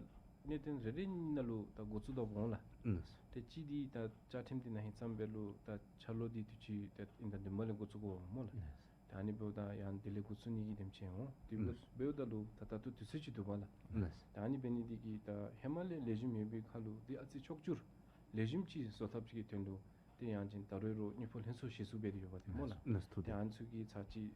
གནད་དོན་རེ་རེ་ནང་ལུ་ད་འགོ་བཙུགས་དོ་འོང་ལགས། ཨུམ། ཏེ་གཅིག་འདི་ད་བཅའ་ཁྲིམས་འདི་ན་ཧིང་བརྩམས་སྦེ་ལུ་ད་འཆར་ལོ་འདི་དུས་ཅི་ཏེ་དབྱིན་ཟླ་བདུན་པ་ལས་འགོ་བཙུགས་དགོཔ་སྨོ་ལགས། ཨུམ། ད་ཨ་ནི་འབདཝ་ད་ཡང་དེ་ལས་འགོ་བཙུགས་ནི་གི་དེམ་ཅིག་འོང་། དེ་ལུ་ཨུམ་འབདཝ་ད་ལུ་ད་ད་ལྟོ་དུས་ཚོད་ཅིག་འདུག་པ་ལགས། ཨུམ། ད་ཨ་ནི་འབད་ནི་འདི་གིས་ད་ཧེ་མ་ལས་ལེགས་ཤོམ་ཡོད་པའི་ཁར་ལུ་འདི་ཨ་ཙི་ཕྱོགས་བཅུར་ལེགས་ཤོམ་ཅིག་བཟོ་ཐབས་ཅིག་གི་དོན་ལུ་ཏེ་ཡང་ཅིན་ད་རུང་རོགས་དངུལ་ཕོགས་ལྷན་ཚོགས་ཞེ་སུ་འབད་དེ་ཡོདཔ་འདི་སྨོ་ལགས། ལགས་སོ། ཏེ་ཨ་ནི་ཚུ་གིས་ཚར་གཅིག་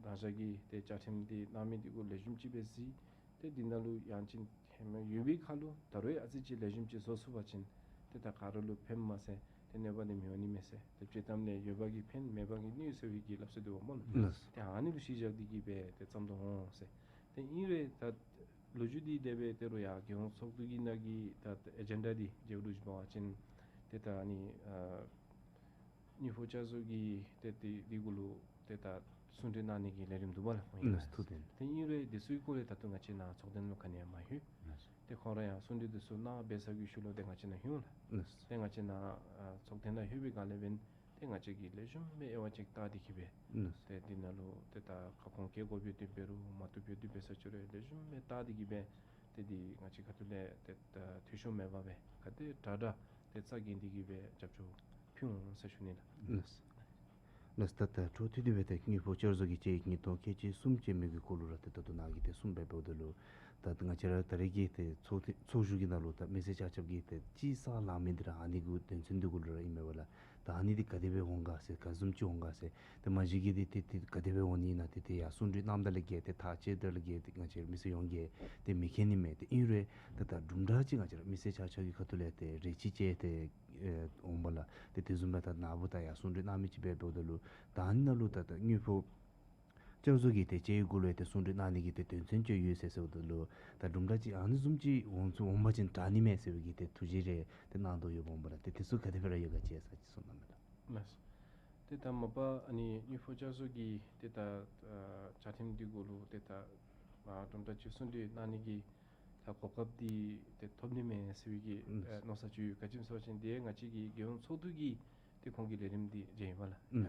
རང་ཅག་གི་ཏེ་བཅའ་ཁྲིམས་འདི་གནང་མི་འདི་གུ་ལེགས་ཤོམ་ཅིག་སྦེ་གཟིགས། ཏེ་འདི་ནང་ལུ་ཡང་ཅིན་ཧེ་མ་ཡོད་པའི་ཁར་ལུ་ད་རུང་ཨ་ཙི་ཅིག་ལེགས་ཤོམ་ཅིག་བཟོ་ཚུགས་པ་ཅིན་ཏེ་ད་ག་ར་ལུ་ཕནམ་མ་ཚད་ཏེ་གནོད་པ་འདི་མི་འོང་ནི་མས་ཟེར། ཏེ་དཔྱེ་གཏམ་ལས་ཡོད་པ་གིས་ཕན་མེད་པ་གིས་གནོད་ཟེར་བའི་གི་སླབ་སྲོལ་འདུག་པ་སྨོ་ལགས། ལགས། ཏེ་ཨ་ནི་ལུ་གཞི་བཞག་སྟེ་གིས་སྦེ་ཏེ་བརྩམ་དོ་འོང་ཟེར། ཏེ་ཨིན་རུང་ད་ལོ་རྒྱུས་འདི་དེ་སྦེ་ཏེ་རུང་ཡང་རྒྱལ་ཡོངས་ཚོགས་འདུ་གི་ནང་གི་ད་ཨེ་ཇེན་ཌ་འདི་མཇལ་རུང་ཅིག་འབད་བ་ཅིན་ཏེ་ད་ཨ་ནི་ཨ་དངུལ་ཕོགས་བསྐྱར་བཟོ་གི་ཏེ་འདི་འདི་གུ་ལུ་ཏེ་ད་གསུང་གྲོས་གནང་ནི་གི་ལས་རིམ་འདུག་པ་ལགས། ཁོང་ཡང་ལགས། ཐུགས་བདེན། ཏེ་ཨིན་རུང་འདི་ཚུ་གི་སྐོར་ལས་ད་ལྟོ་ང་བཅས་ནཱ་ཚོགས་ཐེངས་ལུ་ག་ནི་ཡང་མ་ལྷོད། ལགས། ཏེ་ཁོང་ར་ཡང་གསུང་གྲོས་འདི་ཚུ་གནང་སྦེ་ཚར་བའི་ཤུལ་ལུ་ཏེ་ང་བཅས་ནཱ་ལྷོད་ལགས། ལགས། ཏེ་ང་བཅས་ནཱ་ཨ་ཚོགས་ཐེངས་ནང་ལྷོད་པའི་སྒང་ལས་འབདན་ཏེ་ང་བཅས་ཀྱིས་ལེགས་ཤོམ་སྦེ་དབྱེ་བ་ཅིག་བལྟ་སྟེ་གིས་སྦེ་ལགས། ཏེ་འདི་ནང་ལུ་ཏེ་ད་ཁ་སྐོང་བཀལ་དགོཔ་ཡོད་དེ་འབད་རུང་མ་བཏུབ་ཡོད་དེ་འབད་ས་ཅིག་རུང་ལེགས་ཤོམ་སྦེ་བལྟ་སྟེ་གིས་སྦེ་ཏེ་འདི་ང་བཅས་ཁ་ཐུག་ལས་ཏེ་ད་འཐུས་ཤོར་མེད་པར་སྦེ་ག་དེ་དྲག་དྲག་ཏེ་རྩ་འགེངས་ཏེ་གིས་སྦེ་རྒྱབ་སྐྱོར་ཕུལ་འོང་ཟེར་ཞུ་ནི་ལགས། ལགས། ལགས། ད་ད་འཕྲོ་མཐུད་དེ་སྦེ་ད་དངུལ་ཕོགས་བསྐྱར་བཟོ་གི་དཔྱད་ཡིག་ཉིས་སྟོང་ཁལ་གཅིག་གསུམ་ཅན་མའི་གི་སྐོར་ལུ་ར་ཏེ་ད་ལྟོ་ནཱ་གིས་ཏེ་གསུངས་སྦེ་འབདཝ་ད་ལུ་ད་ང་བཅས་ར་ད་རེས་ཀྱི་ཏེ་ཚོགས་ཐེངས་ཚོགས་བཞུགས་ཀྱི་ནང་ལུ་ད་མི་སེར་ཆ་ཁྱབ་ཀྱིས་ཏེ་ཅིག་ས་ལང་མི་འདི་ར་ཨ་ནི་གི་དོན་ཚན་འདི་གུ་ལུ་ར་ཨིན་མས་པ་ལགས། ད་ཨ་ནི་འདི་ག་དེ་སྦེ་འོང་ག་ཟེར་ག་བཟུམ་ཅིག་འོང་ག་ཟེར། ཏེ་མ་གཞི་གི་འདི་ཏེ་ཏེ་ག་དེ་སྦེ་འོང་ནི་ཨིན་ན་ཏེ་ཏེ་ཡར་གསུང་གྲོས་གནངམ་ད་ལས་བརྒལ་ཏེ་ཐག་བཅད་ད་ལས་བརྒལ་ཏེ་ང་བཅས་མི་སེར་ཡོངས་ཀྱིས་ཏེ་མི་མཁྱེན་ནི་མས། ཏེ་ཨིན་རུང་ཏེ་ད་དུམ་གྲ་ཅིག་ང་བཅས་ར་མི་སེར་ཆ་ཁྱབ་ཀྱི་ཁ་ཐུག་ལས་ཏེ་རེ་ཆེ་ཆེ་ཏེ་ཨེ་འོང་པ་ལགས། ཏེ་དེ་བཟུམ་སྦེ་ད་ནཱ་བུ་ད་ཡར་གསུང་གྲོས་གནང་མི་ཅིག་སྦེ་འབདཝ་ད་ལུ་ད་ཨ་ནི་ནང་ལུ་ད་ད་དངུལ་ཕོགས་བསྐྱར་བཟོ་གི་ཏེ་དཔྱད་ཡིག་གུ་ལུ་ཏེ་གསུང་གྲོས་གནང་ནི་གི་ཏེ་དོན་ཚན་ཅིག་ཡོད་ཟེར་ཟེརཝ་ད་ལུ་ད་དུམ་གྲ་ཅིག་ཨ་ནི་བཟུམ་ཅིག་འོང་ཚུ་འོང་པ་ཅིན་དྲག་ནི་མས་ཟེར་བའི་གི་ཏེ་ཐུགས་བཞེད་རེ་ཏེ་གནང་དོ་ཡོདཔ་འོང་པ་ལགས། ཏེ་དེ་ཚུ་ག་དེ་སྦེ་ར་ཡོད་ག་ཅིག་ས་ཅིག་གསུང་གནང་མས་ལགས། ལགས། ཏེ་ད་མ་པ་ཨ་ནི་དངུལ་ཕོགས་བསྐྱར་བཟོ་གི་ཏེ་ད་ཨ་བཅའ་ཁྲིམས་འདི་གུ་ལུ་ཏེ་ད་ཨ་དུམ་གྲ་ཅིག་གསུང་གྲོས་གནང་ནི་གི་ད་གོ་སྐབས་འདི་ཏེ་ཐོབ་ནི་མས་ཟེར་བའི་གི་ཨ་མནོ་ས་ཅིག་ཡོད། ག་ཅི་སྨོ་ཟེར་བ་ཅིན་འདི་ང་བཅས་ཀྱི་རྒྱལ་ཡོངས་ཚོགས་འདུ་གི་ཏེ་ཁོང་གི་ལས་རིམ་འདི་མཇལ་ཡི་པ་ལགས། ཨུམ།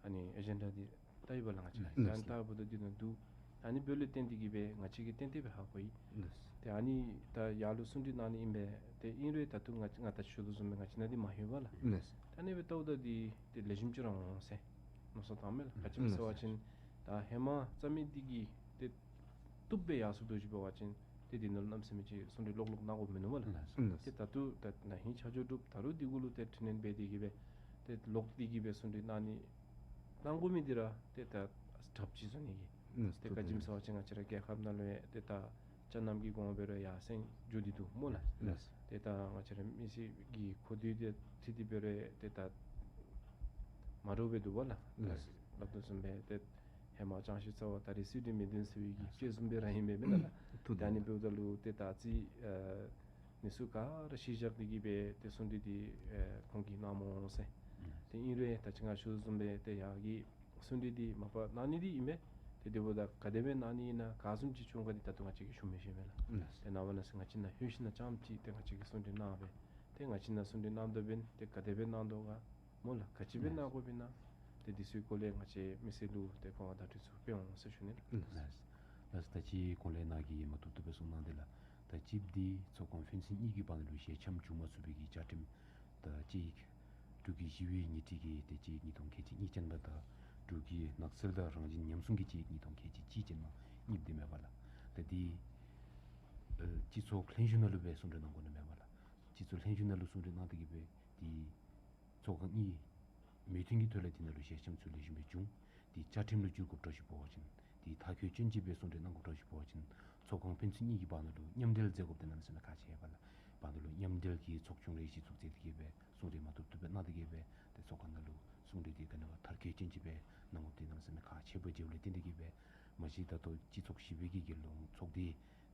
ཨ་ནི་ཨེ་ཇེན་ཌ་འདི་བལྟ་ཡི་པ་ལགས། ང་བཅས་ཨུམ། ཡང་བལྟཝ་ད་འདི་ནང་འདུག། ཨ་ནི་འབདཝ་ལས་བརྟེན་ཏེ་གིས་སྦེ་ང་བཅས་ཀྱིས་ཏན་ཏན་སྦེ་ཧ་གོ་ཡི། ཨུམ། ཏེ་ཨ་ནི་ད་ཡར་ལུ་གསུང་གྲོས་གནང་ནི་ཨིན་པས། ཏེ་ཨིན་རུང་ད་ལྟོ་ང་ང་ད་ཞུ་དོ་བཟུམ་སྦེ་ང་བཅས་ནང་འདི་མ་ལྷོད་པ་ལགས། ཨུམ། ད་ཨ་ནི་སྦེ་བལྟཝ་ད་འདི་ཏེ་ལེགས་ཤོམ་ཅིག་ར་འོང་ཟེར་མནོ་བསམ་བཏངམ་མས་ལགས། ག་ཅི་སྨོ་ཟེར་བ་ཅིན་ད་ཧེ་མ་རྩ་མེད་འདི་གིས་ཏེ་བཏུབ་སྦེ་ཡར་སོང་དོ་ཅིག་འབད་བ་ཅིན་ཏེ་འདི་ནང་ལུ་གནམ་མེད་ས་མེད་ཅིག་གསུང་གྲོས་ལོག་ལོག་གནང་དགོཔ་མིན་ནུག་པ་ལགས། ཨུམ། ཏེ་ད་ལྟོ་ད་ན་ཧིང་ཆ་འཇོག་གྲུབ། ད་རུང་འདི་གུ་ལུ་ཏེ་འཕྲི་སྣོན་འབད་དེ་གིས་སྦེ་ཏེ་ལོག་སྟེ་གིས་སྦེ་གསུང་གྲོས་གནང་ནི་གནང་དགོ་མི་འདི་ར་ཏེ་ད་གྲབས་ཅིག་བཟོ་ནི་གི། ཨུམ། ཏེ་ག་ཅི་སྨོ་ཟེར་བ་ཅིན་ང་བཅས་ར་རྒྱལ་ཁབ་ནང་ལུ་ཡང་ཏེ་ད་ཅ་རྣམ་གྱི་གོང་འབད་རུང་ཡར་སེང་འགྱོ་སྟེ་འདུག་སྨོ་ལགས། ལགས། ཏེ་ད་ང་བཅས་ར་མི་སེར་གྱི་གོ་བསྡུར་འདི་འཁྲིལ་ཏེ་འབད་རུང་ཏེ་ད་མ་འདྲཝ་སྦེ་འདུག་པ་ལགས། ལགས། སླབ་དོ་བཟུམ་སྦེ་ཏེ་ཧེ་མ་ཅང་ཤེས་རྩ་བ་ད་རེས་སུ་འདི་མི་བདེན་ཟེར་བའི་གི་དཔྱེ་བཟུམ་སྦེ་ར་ཨིན་པས་མེན་ན་ལགས། ཐུགས་ད་ཨ་ནི་བདེན། འབདཝ་ད་ལུ་ཏེ་ད་ཅི་ཨ་ནི་ཚུ་ག་ར་གཞི་བཞག་སྟེ་གིས་སྦེ་ཏེ་གསུང་གྲོས་འདི་ཨ་ཁོང་གིས་གནངམ་འོང་ཟེར། ཨུམ། ཏེ་ཨིན་རུང་ད་ཅི་ང་ཞུ་དོ་བཟུམ་སྦེ་ཏེ་ཡར་གྱི་གསུང་གྲོས་འདི་མ་པ་གནང་ནི་འདི་ཨིན་པས། ཏེ་དེ་འབདཝ་ད་ག་དེ་སྦེ་གནང་ནི་ཨིན་ན་ག་བཟུམ་ཅིག་འབྱུང་ག་འདི་ད་ལྟོ་ང་བཅས་ཀྱིས་ཞུ་མི་ཤེས་པས་ལགས། ཨུམ། ཏེ་ནངས་པ་གནངས་ཚེ་ང་བཅས་ནཱ་ལྷོད་ཞིནམ་ལས་རྐྱངམ་ཅིག་ཏེ་ང་བཅས་ཀྱིས་གསུང་གྲོས་གནང་སྦེ་ཏེ་ང་བཅས་ནཱ་གསུང་གྲོས་གནངམ་ད་འབདན་ཏེ་ག་དེ་སྦེ་གནང་དོ་ག་སྨོ་ལགས། ག་ཅི་སྦེ་གནང་དགོཔ་ཨིན་ན་ཏེ་འདི་ཚུ་གི་སྐོར་ལས་ང་བཅས་མི་སེར་ལུ་ཏེ་གོ་བ་བརྡ་སྤྲོད་ཚུ་སྤེལ་འོང་ཟེར་ཞུ་ནི་ལགས། ལགས། ལགས། ད་ཅི་གོང་ལས་ནཱ་གིས་མ་བཏུབ་བཏུབ་སྦེ་གསུངས་གནང་དེ་ལགས། ད་ཅི་འདི་ཚོགས་ཁང་ཕན་ཚུན་གཉིས་ཀྱི་བར་ན་ལུ་ཞལ་འཆམ་བྱུང་མ་ཚུགས་པའི་གི་བཅའ་ཁྲིམས་ད་དཔྱད་ཡིག་འབྲུག་གི་ཞི་བའི་ཉི་ཁྲི་གི་ཏེ་དཔྱད་ཡིག་ཉིས་སྟོང་ཁལ་གཅིག་གཉིས་ཅན་མ་དང་འབྲུག་གི་ནགས་ཚལ་དང་རང་བཞིན་ཉམས་སྲུང་གི་དཔྱད་ཡིག་ཉིས་སྟོང་ཁལ་གཅིག་གཅིག་ཅན་མ་གཉིས་འདི་མས་པ་ལགས། ད་འདི་ཨེ་སྤྱི་ཚོགས་ལྷན་བཞུགས་ནང་ལུ་སྦེ་གསུང་གྲོས་གནང་དགོ་ནི་མས་པ་ལགས། སྤྱི་ཚོགས་ལྷན་བཞུགས་ནང་ལུ་གསུང་གྲོས་གནང་སྟེ་གིས་སྦེ་འདི་ཚོགས་ཁང་གཉིས་མོས་མཐུན་གྱི་ཐོག་ལས་འདི་ནང་ལུ་ཞལ་འཆམ་ཚུ་ལེགས་ཤོམ་སྦེ་བྱུང་། འདི་བཅའ་ཁྲིམས་ལུ་འགྱུར་དགོཔ་འདྲཝ་ཅིག་འབད་བ་ཅིན་འདི་མཐར་འཁྱོལ་ཅན་ཅིག་སྦེ་གསུང་གྲོས་གནང་དགོཔ་འདྲཝ་ཅིག་འབད་བ་ཅིན་ཚོགས་ཁང་ཕན་ཚུན་གཉིས་ཀྱི་བར་ན་ལུ་མཉམ་འབྲེལ་མཛད་དགོཔ་འདི་གནམ་མེད་ས་མེད་ཁག་ཆེ་བས་ལགས། བར་ན་ལུ་མཉམ་འབྲེལ་གྱི་ཚོགས་ཆུང་རེ་གཞི་བཙུགས་མཛད་དེ་གིས་སྦེ་གསུང་གྲོས་མ་བཏུབ་བཏུབ་སྦེ་གནང་སྟེ་གིས་སྦེ་ཏེ་ཚོགས་ཁང་ནང་ལུ་གསུང་གྲོས་འདི་ག་ནི་བ་མཐར་འཁྱོལ་ཅན་ཅིག་སྦེ་གནང་དགོཔ་འདི་གནམ་མེད་ས་མེད་ཁག་ཆེ་བས། དེ་འབདཝ་ལས་བརྟེན་ཏེ་གིས་སྦེ་མ་གཞི་ད་ལྟོ་སྤྱི་ཚོགས་ཞི་བའི་གི་རྒྱལ་ཡོངས་ཚོགས་སྡེ་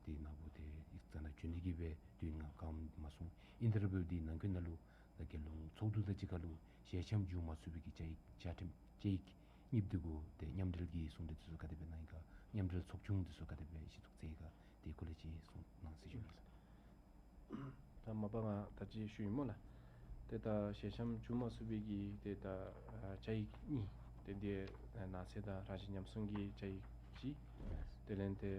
འདི་ནཱ་བུ་ཏེ་ཡིག་ཚང་ནང་བྱོན་ཏེ་གིས་སྦེ་དུས་ཡུན་གང་མ་སོང་། ཨིན་ཏེ་ར་འབདཝ་འདི་ནང་འཁོད་ནང་ལུ་ད་རྒྱལ་ཡོངས་ཚོགས་འདུ་དང་གཅིག་ཁར་ལུ་ཞལ་འཆམ་བྱུང་མ་ཚུགས་པའི་གི་བཅའ་ཡིག་བཅའ་ཁྲིམས་དཔྱད་ཡིག་ དབྱིབས་འདི་གུ་ཏེ་མཉམ་འབྲེལ་གྱི་གསུང་གྲོས་འདི་ཚུ་ག་དེ་སྦེ་གནང་ཡི་ག། མཉམ་འབྲེལ་ཚོགས་ཆུང་འདི་ཚུ་ག་དེ་སྦེ་གཞི་བཙུགས་མཛད་ཡི་ག། དེ་སྐོར་ལས་ཅིག་གསུང་གནང་ཟེར་ཞུ་ནི་ལགས། ད་མ་པ་ང་ད་ཅི་ཞུ་ཡི་སྨོ་ལགས། ཏེ་ད་ཞལ་འཆམ་བྱུང་མ་ཚུགས་པའི་གི་ཏེ་ད་ཨ་བཅའ་ཡིག་གཉིས། ཏེ་འདི་ནགས་ཚལ་དང་རང་བཞིན་ཉམས་སྲུང་གི་བཅའ་ཡིག་གཅིག། དེ་ལས་ཏེ་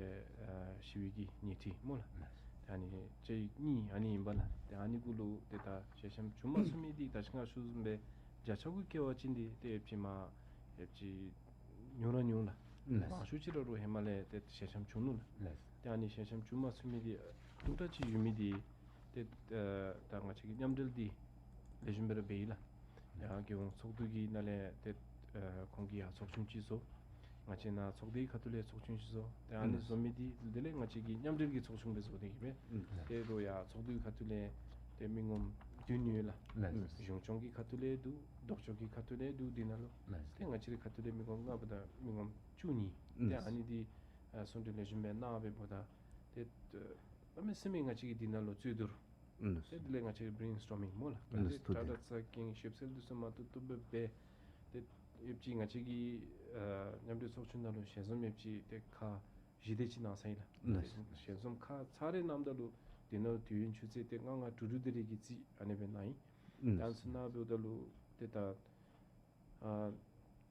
ཨ་ཞི་བའི་གི་ཉལ་ཁྲི་སྨོ་ལགས། ཏེ་ཨ་ནི་བཅའ་ཡིག་གཉིས་ཨ་ནི་ཨིན་པས་ལགས། ཏེ་ཨ་ནི་གུ་ལུ་ཏེ་ད་ཞལ་འཆམ་བྱུང་མ་ཚུགས་མི་འདི་ད་ཅི་ང་ཞུ་བཟུམ་སྦེ་བརྒྱ་ཆ་དགུ་བཀལ་བ་ཅིན་འདི་ཏེ་ཡོད་ཅིག་མ་ཡོད་ཅིག་ཉུང་ར་ཉུང་ལགས། ལགས། མང་ཤོས་ཅིག་ར་ལུ་ཧེ་མ་ལས་ཏེ་ཞལ་འཆམ་བྱུང་ནུག་ལགས། ལགས། ཏེ་ཨ་ནི་ཞལ་འཆམ་བྱུང་མ་ཚུགས་མི་འདི་ཨ་ཏུ་ཏ་ཅིག་ཡོད་མི་འདི་ཏེ་ཨ་ད་ང་བཅས་ཀྱི་མཉམ་འབྲེལ་འདི་ལེགས་ཤོམ་སྦེ་ར་འབད་ཡི་ལགས། ཡང་རྒྱལ་ཡོངས་ཚོགས་འདུ་གི་ནང་ལས་ཏེ་ཨ་ཁོང་གིས་ཡང་ཚོགས་ཆུང་ཅིག་བཟོ། ང་བཅས་ནཱ་ཚོགས་སྡེའི་ཁ་ཐུག་ལས་ཚོགས་ཆུང་ཅིག་བཟོ། ཏེ་ཨ་ནི་ལགས། བཟོ་མི་འདི་དེ་ལས་ང་བཅས་ཀྱི་མཉམ་འབྲེལ་གྱི་ཚོགས་ཆུང་སྦེ་བཟོ་སྟེ་གི་སྦེ། ལགས། ཏེ་ལོག་ཡང་ཚོགས་འདུའི་ཁ་ཐུག་ལས་ཏེ་མི་ངོམ་བདུན་ཡོད་ལགས། ལགས། གཞུང་སྐྱོང་གི་ཁ་ཐུག་ལས་འདུག། ལྡོག་ཕྱོགས་ཀྱི་ཁ་ཐུག་ལས་འདུག། འདི་ནང་ལུ། ལགས། ཏེ་ང་བཅས་རའི་ཁ་ཐུག་ལས་མི་ངོམ་ལྔ་འབདཝ་ད་མི་ངོམ་བཅུ་གཉིས། ཏེ་ལགས། ཨ་ནི་འདི་ཨ་གསུང་གྲོས་ལེགས་ཤོམ་སྦེ་གནང་སྦེ་འབདཝ་ད་ཏེ་ཨ་གནམ་མེད་ས་མེད་ང་བཅས་ཀྱིས་འདི་ནང་ལུ་རྩོད་བསྡུར། ཨུམ། ཏེ་དེ་ལས་ང་བཅས་རའི་བྲེན་སི་ཊོར་མིང་སྨོ་ལགས། ཨུམ། ཏེ་ཏྲ་ཏྲ་ཚ་གིང་ཞིབ་འཚོལ་འདི་ཚུ་མ་ཏོག་ཏོ་སྦེ་འབད། ཏེ་ཡོད་ཅིག་ང་བཅས་ཀྱི་ཨ་མཉམ་འབྲེལ་ཚོགས་ཆུང་ནང་ལུ་ཞལ་འཛོམས་ཡོད་ཅིག་ཏེ་ཁག་བཞི་དེ་ཅིག་གནང་ས་ཨིན་ལགས། ལགས། ཞལ་འཛོམས་ཁག་ཚར་རེ་གནངམ་ད་ལུ་དེ་ནང་ལུ་དུས་ཡུན་ཆུ་ཚོད་ཏེ་ལྔ་ལྔ་དྲུག་དྲུག་དེ་རེ་གི་རྩིས་ཨ་ནི་སྦེ་གནང་ཡི། ཨུམ། ད་ཚུ་གནང་འབདཝ་ད་ལུ་ཏེ་ད་ཨ་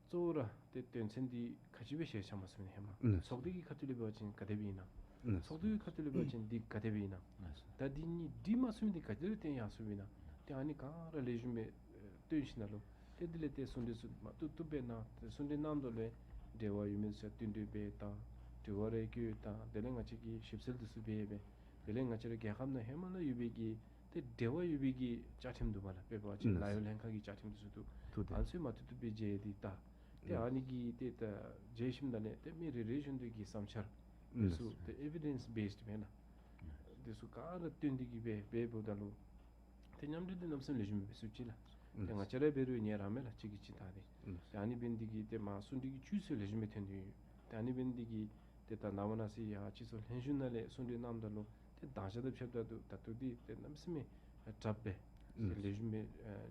གཙོ་བོ་ར་ཏེ་དོན་ཚན་འདི་ག་ཅི་སྦེ་ཞལ་འཆམ་མ་ཚུགས་མི་ཧེ་མ། ཨུམ། ཚོགས་སྡེ་གི་ཁ་ཐུག་ལས་འབད་བ་ཅིན་ག་དེ་སྦེ་ཨིན་ན། ཨུམ། ཚོགས་འདུའི་ཁ་ཐུག་ལས་འབད་བ་ཅིན་འདི་ག་དེ་སྦེ་ཨིན་ན། ཨུམ། ད་འདི་གཉིས་འགྲིག་མ་ཚུགས་མི་འདི་ག་དེ་སྦེ་ཏེ་ཡར་སོང་སྦེ་ཨིན་ན། ཏེ་ཨ་ནི་ག་ར་ལེགས་ཤོམ་སྦེ་སྟོན་ཞིནམ་ལས་ཏེ་དེ་ལས་ཏེ་གསུང་གྲོས་ཚུ་མ་ཏོག་ཏོ་སྦེ་གནང་། ཏེ་གསུང་གྲོས་གནངམ་ད་ལུ་འབྲེལ་བ་ཡོད་མི་ཚུ་བསྟུན་གྲོས་འབད་དང་དྲི་བ་རེ་བཀོད་དང་དེ་ལས་ང་བཅས་ཀྱིས་ཞིབ་འཚོལ་འདི་ཚུ་འབད་འབད། དེ་ལས་ང་བཅས་རའི་རྒྱལ་ཁབ་ནང་ཧེ་མ་ལས་ཡོད་པའི་གི་ཏེ་འབྲེལ་བ་ཡོད་པའི་གི་བཅའ་ཁྲིམས་འདུག་པ་ལགས། དཔེ་འབད་བ་ཅིན་ཨུམ། ལཱ་གཡོག་ལྷན་ཁག་གི་བཅའ་ཁྲིམས་འདི་ཚུ་འདུག། ཏེ་ཨ་ནི་ཚུ་མ་ཏོག་ཏོ་སྦེ་མཇལ་ཏེ་ད། ཏེ་ཨུམ། ཨ་ནི་གི་ཏེ་ད་མཇལ་ཞིནམ་ལས་ཏེ་མི་རེ་རེ་བཞིན་དུ་གི་བསམ་འཆར་འདི་ཚུ་ཨུམ། ཏེ་ཨེ་བི་ཌེནསི་བེསཌ་སྦེ་ལགས། ཨུམ། འདི་ཚུ་ག་ར་བསྟུན་ཏེ་གི་སྦེ་འབད་འབདཝ་ད་ལུ་ཏེ་མཉམ་འབྲེལ་འདི་གནམ་མེད་ས་མེད་ལེགས་ཤོམ་སྦེ་འབད་ཚུགས་ཅི་ལགས། ཨུམ། ཏེ་ང་བཅས་ར་འབད་རུང་ཉེ་རང་མས་ལགས་གཅིག་གིས་གཅིག་བལྟ་སྟེ། ཨུམ། ཏེ་ཨ་ནི་འབད་ནི་འདི་གིས་ཏེ་མ་གསུང་གྲོས་ཀྱི་བཅུད་ཚུ་ལེགས་ཤོམ་སྦེ་ཐོན་ཏེ་ཡོད། ཏེ་ཨ་ནི་འབད་ནི་འདི་གིས་ཏེ་ད་ནངས་པ་གནངས་ཚེ་ཡར་སྤྱི་ཚོགས་ལྷན་བཞུགས་ནང་ལས་གསུང་གྲོས་གནངམ་ད་ལུ་ཏེ་དང་ཞག་དང་ཕྱདཔ་ད་ད་ལྟོ་འདི་ཏེ་གནམ་མེད་ས་མེད་དྲགཔ་སྦེ་ཨུམ། ཏེ་ལེགས་ཤོམ་སྦེ་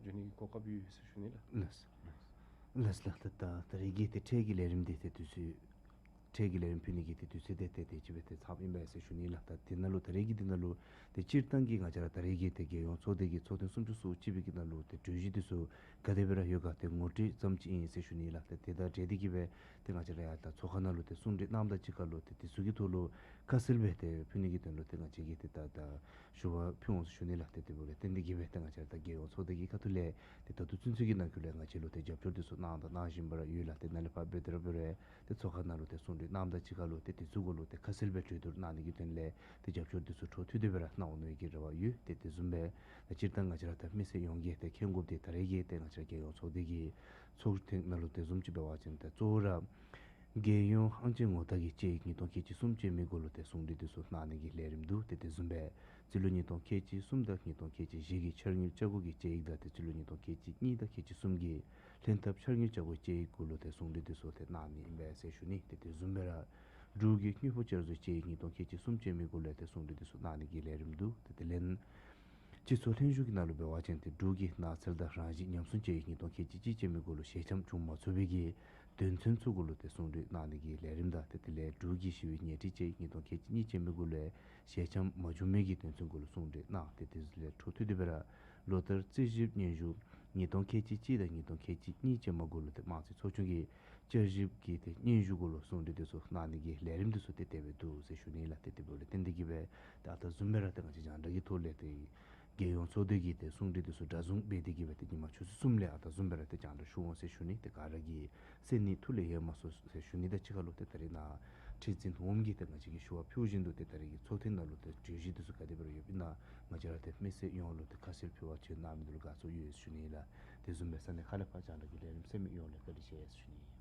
འགྱོ་ནི་གི་གོ་སྐབས་ཡོད་ཟེར་ཞུ་ནི་ལགས། ལགས། ལགས་ལགས། ད་ད་ད་རེས་ཀྱི་ཏེ་འཕྲལ་གྱི་ལས་རིམ་འདི་ཏེ་དུས་ཚོད་འཕྲལ་གྱི་ལས་རིམ་ཕུལ་ནི་གི་ཏེ་དུས་ཚོད་འདི་ཏེ་དེ་ཅིག་སྦེ་ཏེ་ཚརཝ་ཨིན་པས་ཟེར་ཞུ་ནི་ལགས། ད་དེ་ནང་ལུ་ད་རེས་ཀྱི་འདི་ནང་ལུ་ཏེ་སྤྱིར་བཏང་གི་ང་བཅས་ར་ད་རེས་ཀྱི་ཏེ་རྒྱལ་ཡོངས་ཚོགས་སྡེ་གི་ཚོགས་ཐེངས་སུམ་ཅུ་སོ་གཅིག་པའི་གི་ནང་ལུ་ཏེ་གྲོས་གཞི་འདི་ཚུ་ག་དེ་སྦེ་ར་ཡོད་ག་ཏེ་ངོ་སྤྲོད་ཙམ་ཅིག་ཨིན་ཟེར་ཞུ་ནི་ལགས། ཏེ་དེ་དང་འབྲེལ་ཏེ་གི་སྦེ་ཏེ་ང་བཅས་ར་ཡང་ད་ཚོགས་ཁང་ནང་ལུ་ཏེ་གསུང་གྲོས་གནངམ་དང་གཅིག་ཁར་ལུ་ཏེ་དེ་ཚུ་གི་ཐོག་ལུ་ཁ་གསལ་སྦེ་ཏེ་ཕུལ་ནི་གི་དོན་ལུ་ཏེ་ང་བཅས་ཀྱིས་ཏེ་ད་ད་ཞུ་བ་ཕུལ་འོང་ཟེར་ཞུ་ནི་ལགས། ཏེ་དེ་འབདཝ་ལས་བརྟེན་ཏེ་གི་སྦེ་ཏེ་ང་བཅས་ར་ད་རྒྱལ་ཡོངས་ཚོགས་སྡེ་གི་ཁ་ཐུག་ལས་ཏེ་ད་ལྟོ་ཚུན་ཚོད་ཀྱི་ནང་འཁོད་ལས་ང་བཅས་ལུ་ཏེ་རྒྱབ་སྐྱོར་འདི་ཚུ་གནང་དང་གནང་བཞིན་པ་ར་ཡོད་ལགས། ཏེ་ནཱ་ལས་ཕར་འབད་དེ་ར་འབད་རུང་ཏེ་ཚོགས་ཁང་ནང་ལུ་ཏེ་གསུང་གྲོས་གནངམ་དང་གཅིག་ཁར་ལུ་ཏེ་དེ་ཚུ་གུ་ལུ་ཏེ་ཁ་གསལ་སྦེ་གྲོས་བསྡུར་གནང་ནི་གི་དོན་ལས་ཏེ་རྒྱབ་སྐྱོར་འདི་ཚུ་འཕྲོ་མཐུད་དེ་སྦེ་ར་གནང་འོང་མནོ་བའི་གི་རེ་བ་ཡོད། ཏེ་དེ་བཟུམ་སྦེ་ད་སྤྱིར་བཏང་ང་བཅས་ར་ད་མི་སེར་ཡོངས་ཀྱིས་ཏེ་མཁྱེན་དགོཔ་འདི་ད་རེས་ཀྱི་ཏེ་ང་བཅས་ར་རྒྱལ་ཡོངས་ཚོགས་སྡེ་གི་ཚོགས་ཐེངས་ནང་ལུ་དེ་བཟུམ་ཅིག་འབད་བ་ཅིན་ཏེ་གཙོ་བོ་ར་རྒྱལ་ཡོངས་ཨང་ཅན་ངོ་རྟགས་ཀྱི་དཔྱད་ཡིག་ཉིས་སྟོང་ཁལ་གཅིག་གསུམ་ཅན་མའི་སྐོར་ལུ་ཏེ་གསུང་གྲོས་འདི་ཚུ་གནང་ནི་གི་ལས་རིམ་འདུག། ཏེ་དེ་བཟུམ་སྦེ་རྩིས་ལོ་ཉིས་སྟོང་ཁལ་གཅིག་གསུམ་དང་ཉིས་སྟོང་ཁལ་གཅིག་བཞི་གི་འཆར་དངུལ་བཅའ་སྒོ་གི་དཔྱད་ཡིག་དང་ཏེ་རྩིས་ལོ་ཉིས་སྟོང་ཁལ་གཅིག་གཉིས་དང་ཁལ་གཅིག་གསུམ་གྱི་ལྷན་ཐབས་འཆར་དངུལ་བཅའ་སྒོ་དཔྱད་ཡིག་གུ་ལུ་ཏེ་གསུང་གྲོས་འདི་ཚུ་ཏེ་གནང་ནི་ཨིན་པས་ཟེར་ཞུ་ནི། ཏེ་དེ་བཟུམ་སྦེ་ར་འབྲུག་གི་དངུལ་ཕོགས་བསྐྱར་བཟོ་དཔྱད་ཡིག་ཉིས་སྟོང་ཁལ་གཅིག་གསུམ་ཅན་མའི་སྐོར་ལས་ཏེ་གསུང་གྲོས་འདི་ཚུ་གནང་ནི་གི་ལས་རིམ་འདུག། ཏེ་དེ་ལས་སྤྱི་ཚོགས་ལྷན་བཞུགས་ཀྱི་ནང་ལུ་འབད་བ་ཅིན་ཏེ་འབྲུག་གི་ནགས་ཚལ་དང་རང་བཞིན་ཉམས་སྲུང་དཔྱད་ཡིག་ཉིས་སྟོང་ཁལ་གཅིག་གཅིག་ཅན་མའི་སྐོར་ལུ་ཞལ་འཆམ་བྱུང་མ་ཚུགས་པའི་གི་དོན་ཚན་ཚུ་གུ་ལུ་ཏེ་གསུང་གྲོས་གནང་ནི་གི་ལས་རིམ་དང་ཏེ་དེ་ལས་འབྲུག་གི་ཞི་བའི་ཉལ་ཁྲི་དཔྱད་ཡིག་ཉིས་སྟོང་ཁལ་གཅིག་གཉིས་ཅན་མའི་སྐོར་ལས་ཞལ་འཆམ་མ་བྱུང་མི་གི་དོན་ཚན་གུ་ལུ་གསུང་གྲོས་གནང་། ཏེ་དེ་ལས་འཕྲོ་མཐུད་དེ་སྦེ་ར་ལོ་ལྟར་རྩིས་ཞིབ་སྙན་ཞུ་ཉིས་སྟོང་ཁལ་གཅིག་གཅིག་དང་ཉིས་སྟོང་ཁལ་གཅིག་གཉིས་ཅན་མ་གུ་ལུ་ཏེ་དམངས་རྩིས་ཚོགས་ཆུང་གི་བསྐྱར་ཞིབ་ཀྱི་ཏེ་སྙན་ཞུ་གུ་ལུ་གསུང་གྲོས་འདི་ཚུ་གནང་ནི་གི་ལས་རིམ་འདི་ཚུ་ཏེ་དེ་སྦེ་འདུག་ཟེར་ཞུ་ནི་ལགས། ཏེ་དེ་འབདཝ་ལས་བརྟེན་ཏེ་གི་སྦེ་ད་ལྟོ་བཟུམ་སྦེ་ར་ཏེ་ང་བཅས་རྒྱང་བསྒྲགས་ཀྱི་ཐོག་ལས་ཏེ་རྒྱལ་ཡོངས་ཚོགས་སྡེ་གི་ཏེ་གསུང་གྲོས་འདི་ཚུ་སྒྲ་བཟུང་འབད་དེ་གི་སྦེ་ཏེ་ཉིན་མ་ཆུ་ཚོད་གསུམ་ལས་ཨ་ད་བཟུམ་སྦེ་ར་ཏེ་རྒྱང་བསྒྲགས་ཞུ་འོང་ཟེར་ཞུ་ནི། ཏེ་ག་ར་གིས་གསན་ནི་ཐུགས་ལས་ཡལ་མ་སོང་ཟེར་ཞུ་ནི། ད་ཅི་ཁ་ལུ་ཏེ་ད་རེས་ནཱ་ཁྲི་འཛིན་འོགམ་གིས་ཏེ་ང་བཅས་ཀྱིས་ཞུ་བ་ཕུལ་བཞིན་དུ་ཏེ་ད་རེས་ཀྱི་ཚོགས་ཐེངས་ནང་ལུ་ཏེ་གྲོས་གཞི་འདི་ཚུ་ག་དེ་སྦེ་ར་ཡོདཔ་ཨིན་ན་ང་བཅས་ར་ཏེ་མི་སེར་ཡོངས་ལུ་ཏེ་ཁ་གསལ་ཕུལ་བར་བྱོན་གནང་མི་འདི་ལུ་དགའ་ཚོར་ཡོད་ཟེར་ཞུ་ནི་ལགས། དེ་བཟུམ་སྦེ་ས་གནས་ཁག་ལས་ཕར་རྒྱང་བསྒྲགས་ཀྱི་ལས་རིམ་གསན་མི་ཡོངས་ལུ་བཀའ་དྲིན་ཆེ་ཟེར་ཞུ་ནི།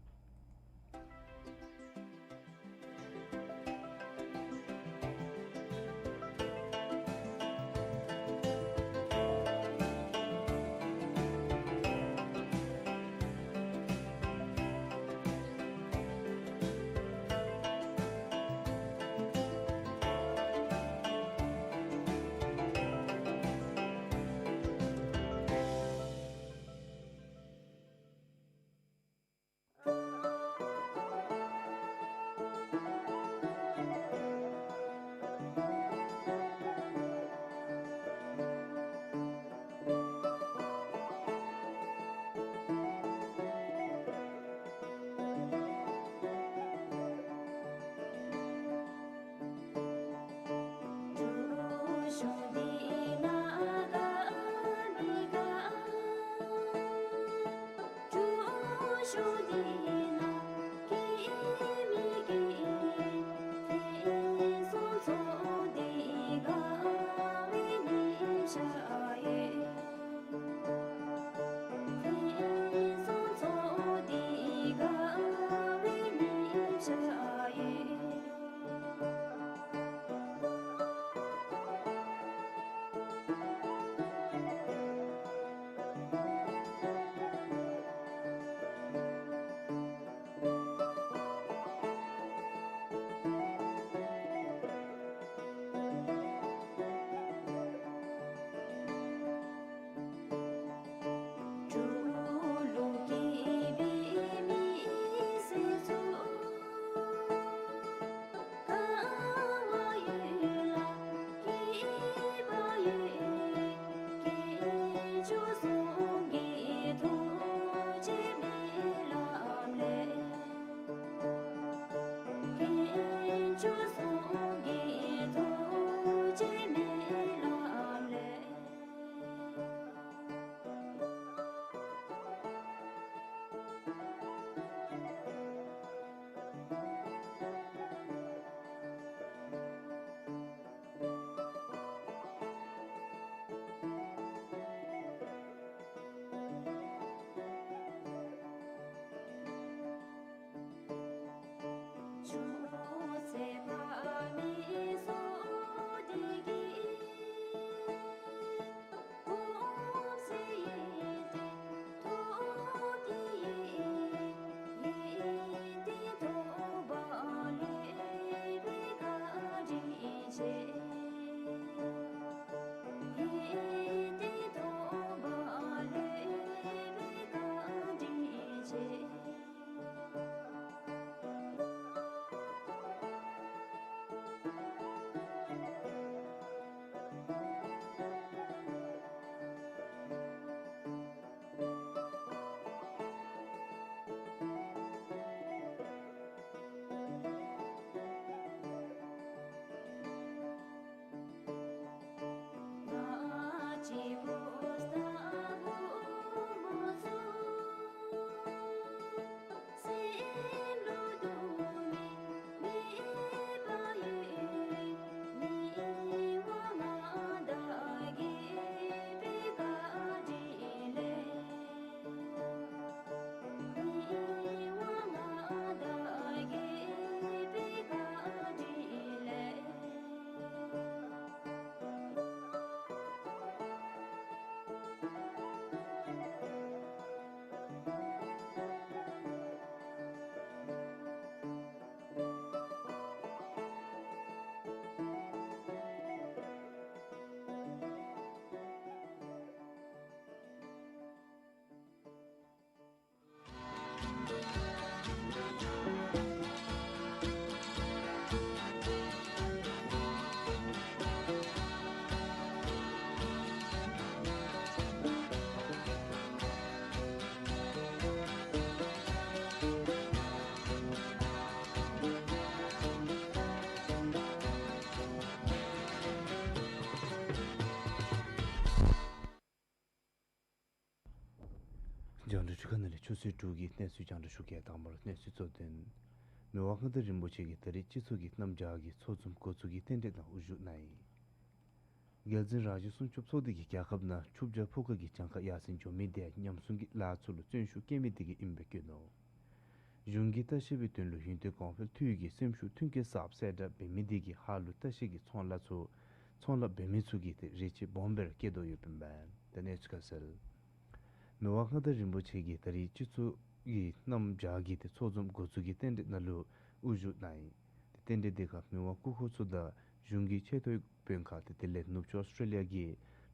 རྒྱང་བསྒྲགས་ཁང་ནང་ལས་ཆུ་ཚོད་དྲུག་གི་གནས་ཚུལ་རྒྱང་བསྒྲགས་ཞུ་གེ། དང་པ་ར་གནས་ཚུལ་གཙོ་དོན། མི་དབང་མངའ་བདག་རིན་པོ་ཆེ་གིས་ད་རེས་སྤྱི་ཚོགས་ཀྱི་གནམ་བྱཱར་གྱི་ཚོགས་འཛོམས་འགོ་འཛུགས་ཀྱི་རྟེན་འབྲེལ་ནང་དབུ་བཞུགས་གནང་ཡི། རྒྱལ་འཛིན་རང་བཞིན་སྲུང་སྐྱོབ་ཚོགས་སྡེ་གིས་རྒྱལ་ཁབ་ནང་ཆུ་བྱཱ་ཕུ་ཁ་གི་གྱངས་ཁ་ཡར་སེང་འགྱོ་མི་དེ་ཉམས་སྲུང་གི་ལཱ་ཚུ་ལུ་བརྩོན་ཤུགས་བསྐྱེད་མི་དེ་གིས་ཨིན་པའི་སྐྱོན་ནོ། གཞུང་གི་ལྟ་བཤལ་པའི་དོན་ལུ་ཡུན་བརྟན་གོང་འཕེལ་མཐུད་ཀྱི་སེམས་ཤུགས་མཐུན་རྐྱེན་གསརཔ་གསལ་བསྒྲགས་འབད་མི་དེ་གིས་ཧཱ་ལུ་ལྟ་བཤལ་གྱི་ཚོང་ལཱ་ཚུ་ཚོང་ལཱ་འབད་མི་ཚུ་གིས་ཏེ་རེ་ཆེ་སྦོམ་སྦེ་ར་བསྐྱེད་དོ་ཡོདཔ་ཨིན་པས། ད་གནས་ཚུལ་ཁ་གསལ། མི་དབང་མངའ་བདག་རིན་པོ་ཆེ་གིས་ད་རེས་སྤྱི་ཚོགས་ཀྱི་གནམ་བྱཱར་གྱི་ཏེ་ཚོགས་འཛོམས་འགོ་འཛུགས་ཀྱི་རྟེན་འབྲེལ་ནང་ལུ་དབུ་བཞུགས་གནང་ཡི། ཏེ་རྟེན་འབྲེལ་དེ་ཁར་མི་དབང་སྐུ་འཁོར་ཚུ་དང་གཞུང་གི་ཆེ་མཐོའི་དཔོན་ཁག་ཏེ་དེ་ལས་ནུབ་ཕྱོགས་ཨོསི་ཊྲེ་ལི་ཡ་གི་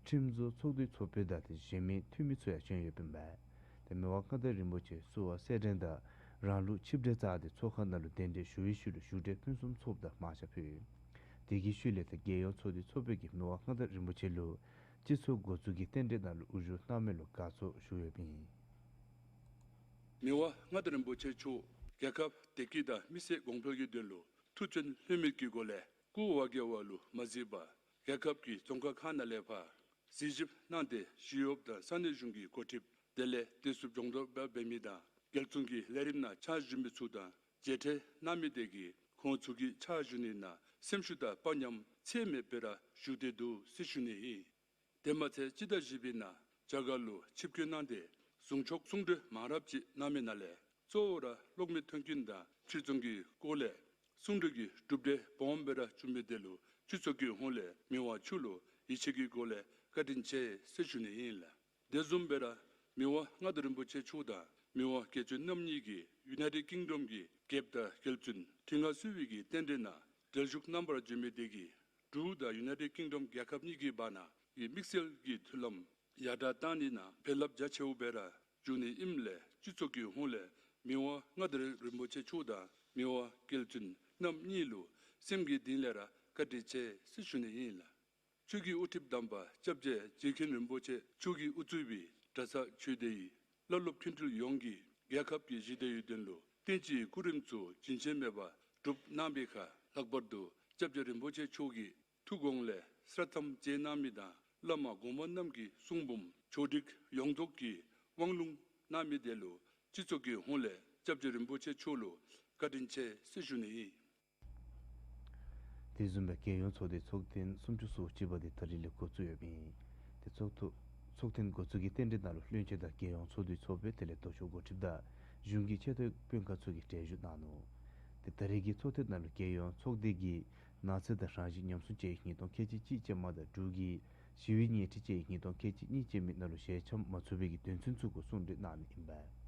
ཁྲིམས་བཟོ་ཚོགས་འདུའི་ཚོགས་དཔོན་དང་ཏེ་གཞན་མི་འཐུས་མི་ཚུ་ཡང་བྱོན་ཡོདཔ་ཨིན་པས། ཏེ་མི་དབང་མངའ་བདག་རིན་པོ་ཆེ་བསུ་བ་སེར་སྦྲེང་དང་རང་ལུགས་ཆིབས་གྲལ་བཅར་ཏེ་ཚོགས་ཁང་ནང་ལུ་གདན་འདྲེན་ཞུ་བའི་ཤུལ་ལུ་བཞུགས་གྲལ་ཕུན་སུམ་ཚོགསཔ་དང་མང་ཇ་ཕུལ། དེ་གི་ཤུལ་ལས་ཏེ་རྒྱལ་ཡོངས་ཚོགས་འདུའི་ཚོགས་དཔོན་གྱིས་མི་དབང་མངའ་བདག་རིན་པོ་ཆེ་ལུ་སྤྱི་ཚོགས་འགོ་འཛུགས་ཀྱི་རྟེན་འབྲེལ་ནང་ལུ་དབུ་བཞུགས་གནང་མི་ལུ་དགའ་ཚོར་ཞུ་ཡོདཔ་ཨིན། མི་དབང་མངའ་བདག་རིན་པོ་ཆེ་མཆོག་རྒྱལ་ཁབ་བདེ་སྐྱིད་དང་མི་སེར་གོང་འཕེལ་གྱི་དོན་ལུ་ཐུགས་བརྩོན་ལྷོད་མེད་ཀྱི་སྒོ་ལས་སྐུ་འོ་བརྒྱལ་བ་ལུ་མ་གཟིགས་པར་རྒྱལ་ཁབ་ཀྱི་རྫོང་ཁག་ཁག་ནང་ལས་ཕར་གཟིགས་ཞིབ་གནང་སྟེ་ཞི་གཡོགཔ་དང་ས་གནས་གཞུང་གི་འགོ་ཁྲིདཔ་དེ་ལས་བདེ་སྲུངཔ་སྦྱོང་བརྡརཔ་འབད་མི་དང་ རྒྱལ་བཙུན་གྱི་ལས་རིམ་ནང་ཕྱག་ཞུ་མི་ཚུ་དང་མཇལ་འཕྲད་གནང་མི་དེ་གིས་ཁོང་ཚུ་གི་ཕྱག་ཞུ་ནི་ནང་སེམས་ཤུགས་དང་དཔའ་ཉམས་ཚད་མེད་སྦེ་ར་ཞུགས་ཏེ་འདུག་ཟེར་ཞུ་ནི་ཨིན། དེ་མ་ཚད་སྤྱི་ཟླ་བཞི་པའི་ནང་རྒྱ་གར་ལུ་ཆིབས་བསྐྱོད་གནང་སྟེ་གཟུངས་ཆོག་གསུང་གྲོས་མང་རབས་ཅིག་གནང་མི་ནང་ལས་གཙོ་བོ་ར་གློག་མེ་མཐུན་རྐྱེན་དང་ཕྱིར་ཚོང་གི་སྐོར་ལས་གསུང་གྲོས་ཀྱི་གྲུབ་འབྲས་སྦོམ་སྦེ་ར་བྱུང་མི་དེ་ལུ་སྤྱི་ཚོགས་ཀྱི་ཧོངས་ལས་མི་དབང་མཆོག་ལུ་ཡིད་ཆེས་ཀྱི་སྒོ་ལས་བཀའ་དྲིན་ཆེ་ཟེར་ཞུ་ནི་ཨིན་ལགས། དེ་བཟུམ་སྦེ་ར་མི་དབང་མངའ་བདག་རིན་པོ་ཆེ་མཆོག་དང་མི་དབང་རྒྱལ་བཙུན་རྣམ་གཉིས་ཀྱིས་ཡུ་ནའི་ཊེཌ་ཀིང་ཌམ་གྱི་རྒྱལཔོ་དང་རྒྱལ་བཙུན་ཁྲི་མངའ་གསོལ་བའི་གི་རྟེན་འབྲེལ་ནང་གྲལ་བཞུགས་གནང་བར་བྱོན་མི་དེ་གིས་འབྲུག་དང་ཡུ་ནའི་ཊེཌ་ཀིང་ཌམ་རྒྱལ་ཁབ་གཉིས་ཀྱི་བར་ན་གི་དམིགས་བསལ་གྱི་མཐུན་ལམ་ཡར་དྲག་གཏང་ནི་ནང་བྱིན་རླབས་རྒྱ་ཆེཝ་སྦེ་ར་འབྱུང་ནི་ཨིནམ་ལས་སྤྱི་ཚོགས་ཀྱི་ཧོངས་ལས་མི་དབང་མངའ་བདག་རིན་པོ་ཆེ་མཆོག་དང་མི་དབང་རྒྱལ་བཙུན་རྣམ་གཉིས་ལུ་སེམས་ཀྱི་གཏིང་ལས་ར་བཀའ་དྲིན་ཆེ་ཟེར་ཞུ་ནི་ཨིན་ལགས། ཆོས་ཀྱི་དབུ་ཁྲིདཔ་དམ་པ་སྐྱབས་རྗེ་རྗེ་མཁན་རིན་པོ་ཆེ་མཆོག་གིས་དབུ་གཙོས་པའི་གྲྭ་ཚང་ཆོས་སྡེའི་བླ་སློབ་མཁན་སྤྲུལ་ཡོངས་ཀྱིས་རྒྱལ་ཁབ་ཀྱི་ཞི་བདེ་ཡུན་བརྟན་ལུ་བསྟན་སྤྱིའི་སྐུ་རིམ་ཚུ་རྒྱུན་ཆད་མེད་པར་སྒྲུབ་གནང་བའི་ཁར་ལྷག་པར་དུ་སྐྱབས་རྗེ་རིན་པོ་ཆེ་མཆོག་གི་ཐུགས་དགོངས་ལས་སྲ་ཐམ་བཅས་གནང་མི་དང་བླ་མ་གོངམ་རྣམས་ཀྱི་གསུང་འབུམ་ཕྱོགས་སྒྲིག་ཡོངས་རྫོགས་ཀྱི་དབང་ལུང་གནང་མི་དེ་ལུ་སྤྱི་ཚོགས་ཀྱི་ཧོངས་ལས་སྐྱབས་རྗེ་རིན་པོ་ཆེ་མཆོག་ལུ་བཀའ་དྲིན་ཆེ་ཟེར་ཞུ་ནི་ཨིན། དེ་བཟུམ་སྦེ་རྒྱལ་ཡོངས་ཚོགས་སྡེའི་ཚོགས་ཐེངས་སུམ་ཅུ་སོ་གཅིག་པ་དེ་ད་རིས་ལས་འགོ་བཙུགས་ཡོདཔ་ཨིན། དེ་ཚོགས་ཐུ་ཚོགས་ཐེངས་འགོ་བཙུགས་ཀྱི་རྟེན་འབྲེལ་ནང་ལུ་བློན་ཆེན་དང་རྒྱལ་ཡོངས་ཚོགས་འདུའི་ཚོགས་དཔོན་དེ་ལས་ལྡོག་ཕྱོགས་འགོ་ཁྲིདཔ་དང་གཞུང་གི་ཆེ་མཐོའི་དཔོན་ཁག་ཚུ་གིས་གྲལ་བཞུགས་གནང་ནུག། དེ་ད་རིས་ཀྱི་ཚོགས་ཐེངས་ནང་ལུ་རྒྱལ་ཡོངས་ཚོགས་སྡེ་གིས་ནགས་ཚལ་དང་རང་བཞིན་ཉམས་སྲུང་དཔྱད་ཡིག་ཉིས་སྟོང་ཁལ་གཅིག་གཅིག་ཅན་མ་དང་འབྲུག་གི་ཞི་བའི་ཉལ་ཁྲི་དཔྱད་ཡིག་ཉིས་སྟོང་ཁལ་གཅིག་གཉིས་ཅན་མའི་ནང་ལུ་ཞལ་འཆམ་མ་ཚུགས་པའི་གི་དོན་ཚན་ཚུ་གུ་གསུང་གྲོས་གནང་ནི་ཨིན་པས།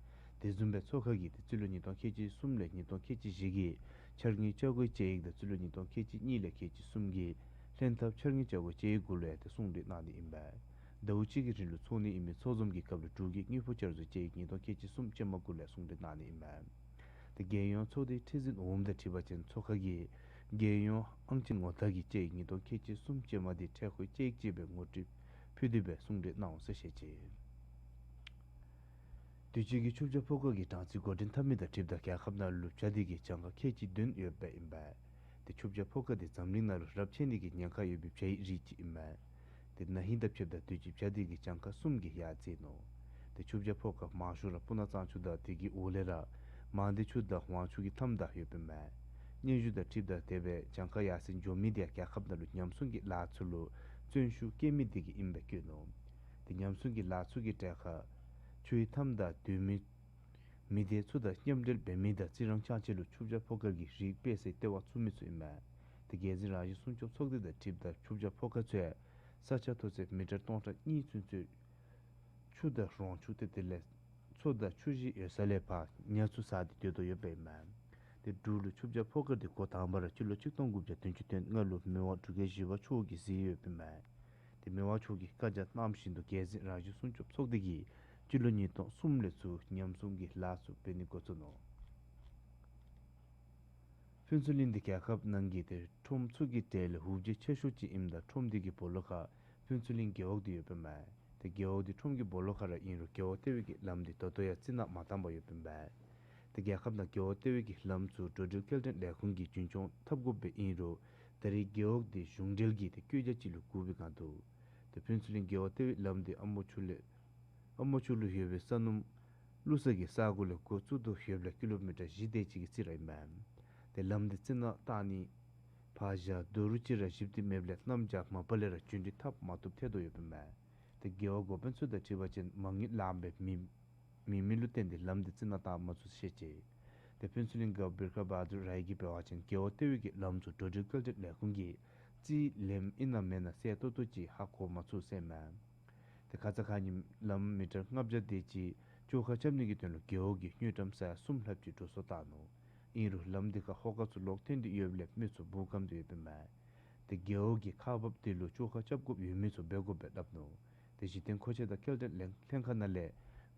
དེ་བཟུམ་སྦེ་ཚོགས་ཁག་གིས་ཏེ་རྩིས་ལོ་ཉིས་སྟོང་ཁལ་གཅིག་གསུམ་ལས་ཉིས་སྟོང་ཁལ་གཅིག་བཞི་གི་འཆར་དངུལ་ཆ་བགོས་དཔྱད་ཡིག་དང་རྩིས་ལོ་ཉིས་སྟོང་ཁལ་གཅིག་གཉིས་ལས་ཁལ་གཅིག་གསུམ་གྱི་ལྷན་ཐབས་འཆར་དངུལ་ཆ་བགོས་དཔྱད་ཡིག་གུ་ལུ་ཡང་ཏེ་གསུང་གྲོས་གནང་ནི་ཨིན་པས། ཟླཝ་གཅིག་གི་རིང་ལུ་ཚོགས་ནི་ཨིན་མི་ཚོགས་འཛོམས་ཀྱི་སྐབས་ལུ་འབྲུག་གི་དངུལ་ཕོགས་བསྐྱར་བཟོ་དཔྱད་ཡིག་ཉིས་སྟོང་ཁལ་གཅིག་གསུམ་ཅན་མ་གུ་ལུ་ཡང་གསུང་གྲོས་གནང་ནི་ཨིན་པས། ཏེ་རྒྱལ་ཡོངས་ཚོགས་སྡེའི་ཁྲི་འཛིན་འོགམ་དང་འཁྲིལ་བ་ཅིན་ཚོགས་ཁག་གིས་རྒྱལ་ཡོངས་ཨང་ཅན་ངོ་རྟགས་ཀྱི་དཔྱད་ཡིག་ཉིས་སྟོང་ཁལ་གཅིག་གསུམ་ཅན་མ་དེ་འཕྲལ་མཁོའི་དཔྱད་ཡིག་ཅིག་སྦེ་ངོ་སྤྲོད་ཕུལ་ཏེ་སྦེ་གསུང་གྲོས་གནང་འོང་ཟེར་བཤད་ཅི། དུས་ཅི་གི་ཆུ་བྱ་ཕོ་ཁ་གི་གྲངས་རྩིས་འགོ་འདྲེན་འཐབ་མི་དང་འཁྲིལཝ་ད་རྒྱལ་ཁབ་ནང་ལུ་བྱ་དེ་གི་གྱངས་ཁ་ཁལ་གཅིག་བདུན་ཡོདཔ་ཨིན་པས། ཏེ་ཆུ་བྱ་ཕོ་ཁ་དེ་འཛམ་གླིང་ནང་ལུ་རབས་ཆད་ནི་གི་ཉེན་ཁ་ཡོད་པའི་བྱའི་རིགས་ཅིག་ཨིན་མས། ཏེ་ན་ཧིང་དང་ཕྱདཔ་ད་དུས་ཅི་བྱ་དེ་གི་གྱངས་ཁ་གསུམ་གྱིས་ཡར་འཛེགས་ནུག། ཏེ་ཆུ་བྱ་ཕོ་ཁ་མང་ཤོས་ར་སྤུ་ན་གཙང་ཆུ་དང་དེ་གི་འོག་ལས་ར་མང་སྡེ་ཆུ་དང་ཝང་ཆུ་གི་མཐའམ་ད་ཡོདཔ་ཨིན་མས། སྙན་ཞུ་དང་འཁྲིལཝ་ད་དེ་སྦེ་གྱངས་ཁ་ཡར་སེང་འགྱོ་མི་དེ་ཡང་རྒྱལ་ཁབ་ནང་ལུ་ཉམས་སྲུང་གི་ལཱ་ཚུ་ལུ་བརྩོན་ཤུགས་བསྐྱེད་མི་དེ་གིས་ཨིནམ་སྦེ་བཀོད་ནུག། ཏེ་ཉམས་སྲུང་གི་ལཱ་ཚུ་གི་གྲལ་ཁར་ཆུའི་མཐའམ་ད་སྡོད་མི་མི་སྡེ་ཚུ་དང་མཉམ་འབྲེལ་འབད་མི་དང་རྩི་རང་ཅན་ཅིག་ལུ་ཆུ་བྱ་ཕོ་ཁ་གི་རིགས་སྤེལ་སའི་ལྟེ་བ་བཙུགས་མི་ཚུ་ཨིན་མས། ཏེ་རྒྱལ་སྲིད་རང་བཞིན་སྲུང་སྐྱོབ་ཚོགས་སྡེ་དང་འཁྲིལཝ་ད་ཆུ་བྱ་ཕོ་ཁ་ཚུ་ཡང་ས་ཆ་མཐོ་ཚད་མི་ཊར་སྟོང་ཕྲག་གཉིས་ཚུན་ཚོད་ཆུ་དང་རོང་ཆུ་ཏེ་དེ་ལས་མཚོ་དང་ཆུ་གཞི་ཡོད་ས་ལས་ཕར་ཉ་ཚུ་ཟ་སྟེ་སྡོད་དོ་ཡོདཔ་ཨིན་མས། ཏེ་འབྲུག་ལུ་ཆུ་བྱ་ཕོ་ཁ་དེ་འགོ་དང་པ་ར་སྤྱི་ལོ་ཆིག་སྟོང་དགུ་བརྒྱ་བདུན་ཅུ་དོན་ལྔ་ལུ་མི་དབང་འབྲུག་རྒྱལ་བཞི་པ་མཆོག་གིས་གཟིགས་ཡོདཔ་ཨིན་མས། ཏེ་མི་དབང་མཆོག་གིས་བཀའ་རྒྱ་གནང་བཞིན་དུ་རྒྱལ་སྲིད་རང་བཞིན་སྲུང་སྐྱོབ་ཚོགས་སྡེ་གིས་སྤྱི་ལོ་ཉིས་སྟོང་གསུམ་ལས་ཚུར་ཉམས་སྲུང་གི་ལཱ་ཚུ་འབད་ནི་འགོ་བཙུགས་ནུག། ཕུན་ཚོགས་གླིང་དེ་རྒྱལ་ཁབ་ནང་གི་ཏེ་ཁྲོམ་ཚུ་གི་གྲས་ལས་འུ་བརྗིད་ཆེ་ཤོས་ཅིག་ཨིནམ་ད་ཁྲོམ་དེ་གི་སྦོ་ལོགས་ཁར་ཕུན་ཚོགས་གླིང་རྒེད་འོག་དེ་ཡོདཔ་ཨིན་མས། ཏེ་རྒེད་འོག་དེ་ཁྲོམ་གྱི་སྦོ་ལོགས་ཁར་ཨིན་རུང་རྒེད་འོག་ལྟེ་བའི་གི་ལམ་དེ་ད་ལྟོ་ཡང་རྩི་ནག་མ་བཏང་པར་ཡོདཔ་ཨིན་པས། ཏེ་རྒྱལ་ཁབ་ནང་རྒེད་འོག་ལྟེ་བའི་གི་ལམ་ཚུ་འགྲོ་འགྲུལ་སྐྱེལ་འདྲེན་ལས་ཁུངས་ཀྱིས་རྒྱུན་སྐྱོང་འཐབ་དགོཔ་སྦེ་ཨིན་རུང་ད་རེས་རྒེད་འོག་དེ་གཞུང་འབྲེལ་གྱི་ཏེ་བཀོད་རྒྱ་ཅིག་ལུ་བསྒྱུར་བའི་སྒང་དུ་ཏེ་ཕུན་ཚོགས་གླིང་རྒེད་འོག་ལྟེ་བའི་ལམ་དེ་ཨ་མོ་ཆུ་ལས་ཨ་མོ་ཆུ་ལུ་ཡོད་པའི་ས་སྣུམ་བླུག་ས་གི་ས་གོ་ལས་འགོ་བཙུགས་ཏེ་ཡོདཔ་ལས་ཀི་ལོ་མི་ཊར་བཞི་དེ་ཅིག་གི་རྩིས་ར་ཨིན་མས། ཏེ་ལམ་དེ་རྩི་ནག་བཏང་ནི་ཕར་བཞག་རྡོ་རུག་ཅིག་ར་བཞིབས་ཏེ་མེདཔ་ལས་གནམ་བྱཱར་མ་པ་ལས་ར་རྒྱུན་འགྲུལ་འཐབ་མ་བཏུབ་ཐལ་དོ་ཡོདཔ་ཨིན་མས། ཏེ་རྒེད་འོག་འགོ་དཔོན་ཚུ་དང་འཁྲིལ་བ་ཅིན་མ་དངུལ་ལངམ་སྦེ་མེད་མི་ལུ་བརྟེན་ཏེ་ལམ་དེ་རྩི་ནག་བཏང་མ་ཚུགས་ཟེར་བཤད་ཅི། ཏེ་ཕུན་ཚོགས་གླིང་རྒེད་འོག་བིར་ཁ་བ་དུར་རའི་གིས་འབད་བ་ཅིན་རྒེད་འོག་ལྟེ་བའི་གི་ལམ་ཚུ་འགྲོ་འགྲུལ་སྐྱེལ་འདྲེན་ལས་ཁུངས་ཀྱིས་རྩིས་ལེནམ་ཨིན་ན་མེན་ན་གསལ་ཏོག་ཏོ་ཅིག་ཧ་གོ་མ་ཚུགས་ཟེར་མས། ཏེ་ཁ་ཙ་ཁ་ཉིནམ་ལམ་མི་ཊར་ལྔ་བརྒྱ་དེ་ཅིག་བཅོ་ཁ་རྐྱབ་ནི་གི་དོན་ལུ་རྒེད་འོག་གིས་དངུལ་ཀྲམ་ས་ཡ་གསུམ་ལྷགཔ་ཅིག་འགྲོ་སོང་བཏང་ནུག། ཨིན་རུང་ལམ་དེ་ཁར་ཧོ་ཀ་ཚུ་ལོག་ཐོན་ཏེ་ཡོདཔ་ལས་མི་ཚུ་སྦུག་སྒམ་དུ་ཡོདཔ་ཨིན་མས། ཏེ་རྒེད་འོག་གི་ཁག་འབགཔ་དེ་ལུ་བཅོ་ཁ་རྐྱབ་དགོཔ་ཡོད་མི་ཚུ་འབད་དགོཔ་སྦེ་སླབ་ནུག། ཏེ་གཞི་རྟེན་མཁོ་ཆས་དང་སྐྱེལ་འདྲེན་ལྷན་ལྷན་ཁག་ནང་ལས་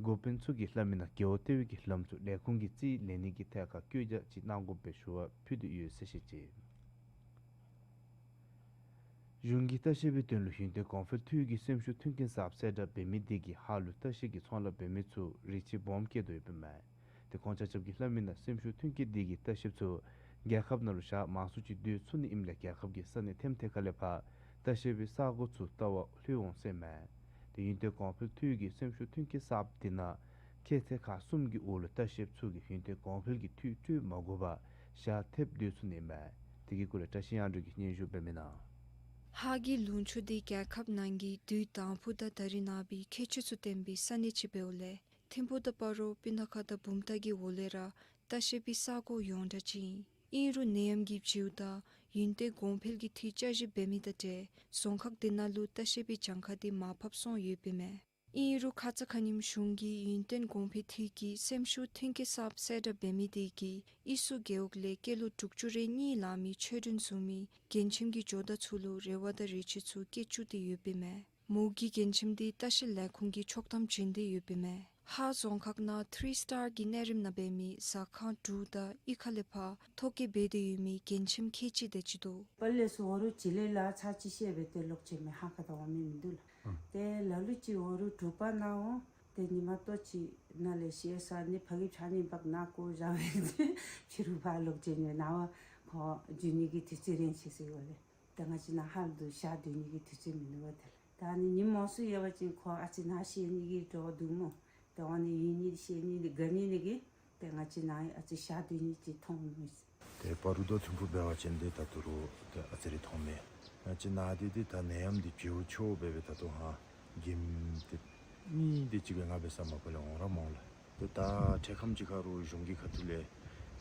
འགོ་དཔོན་ཚུ་གིས་སླབ་མི་ནང་རྒེད་འོག་ལྟེ་བའི་གི་ལམ་ཚུ་ལས་ཁུངས་ཀྱིས་རྩིས་ལེན་ནི་གི་ཐད་ཁར་བཀོད་རྒྱ་ཅིག་གནང་དགོཔ་སྦེ་ཞུ་བ་ཕུལ་ཏེ་ཡོད་ཟེར་བཤད་ཅི། གཞུང་གི་ལྟ་བཤལ་པའི་དོན་ལུ་ཡུན་བརྟན་གོང་འཕེལ་མཐོ་ཡུལ་གྱི་སེམས་ཤུགས་མཐུན་རྐྱེན་གསརཔ་གསལ་བསྒྲགས་འབད་མི་དེ་གིས་ཧཱ་ལུ་ལྟ་བཤལ་གྱི་ཚོང་ལཱ་འབད་མི་ཚུ་རེ་ཆེ་སྦོམ་བསྐྱེད་དོ་ཡོདཔ་ཨིན་མས། ཏེ་ཁོང་ཆ་ཁྱབ་ཀྱིས་སླབ་མི་ནང་སེམས་ཤུགས་མཐུན་རྐྱེན་དེ་གིས་ལྟ་བཤལཔ་ཚུ་རྒྱལ་ཁབ་ནང་ལུ་ཞག་མང་སུ་ཅིག་སྡོད་ཚུགས་ནི་ཨིནམ་ལས་རྒྱལ་ཁབ་ཀྱི་ས་གནས་ཐེམ་ཐེ་ཁ་ལས་ཕར་ལྟ་བཤལ་པའི་ས་གོ་ཚུ་བལྟ་བར་ལྷོད་འོང་ཟེར་མས། ཏེ་ཡུན་བརྟན་གོང་འཕེལ་མཐོ་ཡུལ་གྱི་སེམས་ཤུགས་མཐུན་རྐྱེན་གསརཔ་དེ་ནང་ ཁྱད་ཚད་ཁག་གསུམ་གྱི་འོག་ལུ་ལྟ་བཤལཔ་ཚུ་གིས་ཡུན་བརྟན་གོང་འཕེལ་གྱི་འཐུས་སྤྲོད་མ་དགོ་པར་ཞག་ཐེབས་སྡོད་ཚུགས་ནི་མས། དེ་གི་སྐོར་ལས་བཀྲ་ཤིས་དབྱངས་སྒྲོན་གྱིས་སྙན་ཞུ་འབད་མི་ནང་། ཧཱ་གི་ལུང་ཕྱོགས་འདི་རྒྱལ་ཁབ་ནང་གི་དུས་དང་ཕུ་དང་ད་རིས་ནངས་པའི་ཁྱད་ཆོས་ཚུ་ལྡན་པའི་ས་གནས་ཅིག་འབདཝ་ལས་ཐིམ་ཕུག་དང་སྤ་རོ་སྤུ་ན་ཁ་དང་བུམ་ཐང་གི་འོག་ལས་ར་ལྟ་བཤལ་པའི་ས་གོ་ཡོངས་གྲགས་ཅིག་ཨིན། ཨིན་རུང་ནད་ཡམས་ཀྱི་བྱིཝ་ད་ཡུན་བརྟན་གོང་འཕེལ་གྱི་འཐུས་བསྐྱར་ཞིབ་འབད་མི་དང་འབྲེལ་རྫོང་ཁག་འདི་ནང་ལུ་ལྟ་བཤལ་པའི་གྱངས་ཁ་འདི་མར་ཕབ་སོང་ཡོདཔ་ཨིན་མས། ཨིན་རུང་ཁ་ཙ་ཁ་ཉིནམ་གཞུང་གིས་ཡུན་བརྟན་གོང་འཕེལ་འཐུས་ཀྱི་སེམས་ཤུགས་མཐུན་རྐྱེན་གསརཔ་གསལ་བསྒྲགས་འབད་མི་དེ་གིས་ཨི་སུ་རྒེད་འོག་ལས་སྐྱེས་ལོ་དྲུག་ཅུ་རེ་གཉིས་ལང་མི་ཆོས་སྒྲོན་བཟུམ་མའི་རྒན་ཁྱིམ་གྱི་ཇོ་བདག་ཚུ་ལུ་རེ་བ་དང་རེ་ཆེ་ཚུ་བསྐྱེད་བཅུག་སྟེ་ཡོདཔ་ཨིན་མས། མོ་གི་རྒན་ཁྱིམ་འདི་ལྟ་བཤལ་ལས་ཁུངས་ཀྱིས་ཆོག་ཐམ་བྱིན་ཏེ་ཡོདཔ་ཨིན་མས། ཧཱ་རྫོང་ཁག་ནང་ཐི་རི་སི་ཊར་གྱི་གནས་རིམ་ནང་འབད་མི་ཟ་ཁང་དྲུག་དང་གཡུས་ཁ་ལས་ཕར་ཐོ་བཀོད་འབད་དེ་ཡོད་མི་རྒན་ཁྱིམ་ཁལ་གཅིག་དེ་ཅིག་འདུག། པར་ལས་ཚུར་འོང་རུང་ཅིག་ལས་ལཱ་ཚར་ཅིག་བཤལ་སྦེ་ཏེ་ལོག་ཅི་མས། ཧཱ་ཁ་ད་འོང་མི་མིན་འདུག་ལགས། ཨ། ཏེ་ལ་ལུ་ཅིག་འོང་རུང་དྲོ་པ་ནང་འོང་། ཏེ་ཉིནམ་ལྟོ་ཅིག་ནང་ལས་བཤལ་ས་ནི་ཕ་གི་ཕྱགས་སྙིགས་འབག་ནང་བཀོ་བཞག་སྦེ་ཕྱི་རུ་ཕར་ལོག་ཅི་ནི་ནངས་པ་ཁོ་འགྱོ་ནི་གི་དུས་ཚོད་རན་ཅི་ཟེར་ཡོད་ལགས། ཏེ་ང་བཅས་ནཱ་ཧཱ་ལུ་ཞག་སྡོད་ནི་གི་དུས་ཚོད་མིན་འདུག་པ་ཏེ་ལགས། ད་ནི་ཉིནམ་མང་སུ་ཡོད་པ་ཅིན་ཁོ་ཨ་ཙི་ནཱ་བཤལ་ནི་གི་འདྲཝ་འདུག་སྨོ། ཏེ་འོང་ནི་ཡོད་ནི་བཤལ་ནི་ནི་དགའ་ནི་ནི་གིས་ཏེ་ང་བཅས་ནཱ་ཨ་ཙི་ཞག་སྡོད་ནི་ཅིག་མཐོང་མས། ཏེ་སྤ་རོ་དང་ཐིམ་ཕུག་འབད་བ་ཅིན་ཏེ་ད་ལྟོ་རུང་ཏེ་ཨ་ཙི་རེ་མཐོང་མས། ང་བཅས་ནཱ་འདི་ཏེ་ད་ནད་ཡམས་འདི་བྱིཝ་ཆོག་སྦེ་སྦེ་ད་ལྟོ་ཧ་གེམ་ཏེ་གཉིས་དེ་ཅིག་སྦེ་ང་འབད་ས་མ་པ་ལས་འོང་ར་མ་འོང་ལགས། ཏེ་ད་འཕྲལ་ཁམས་ཅིག་ཁར་རུང་གཞུང་གི་ཁ་ཐུག་ལས་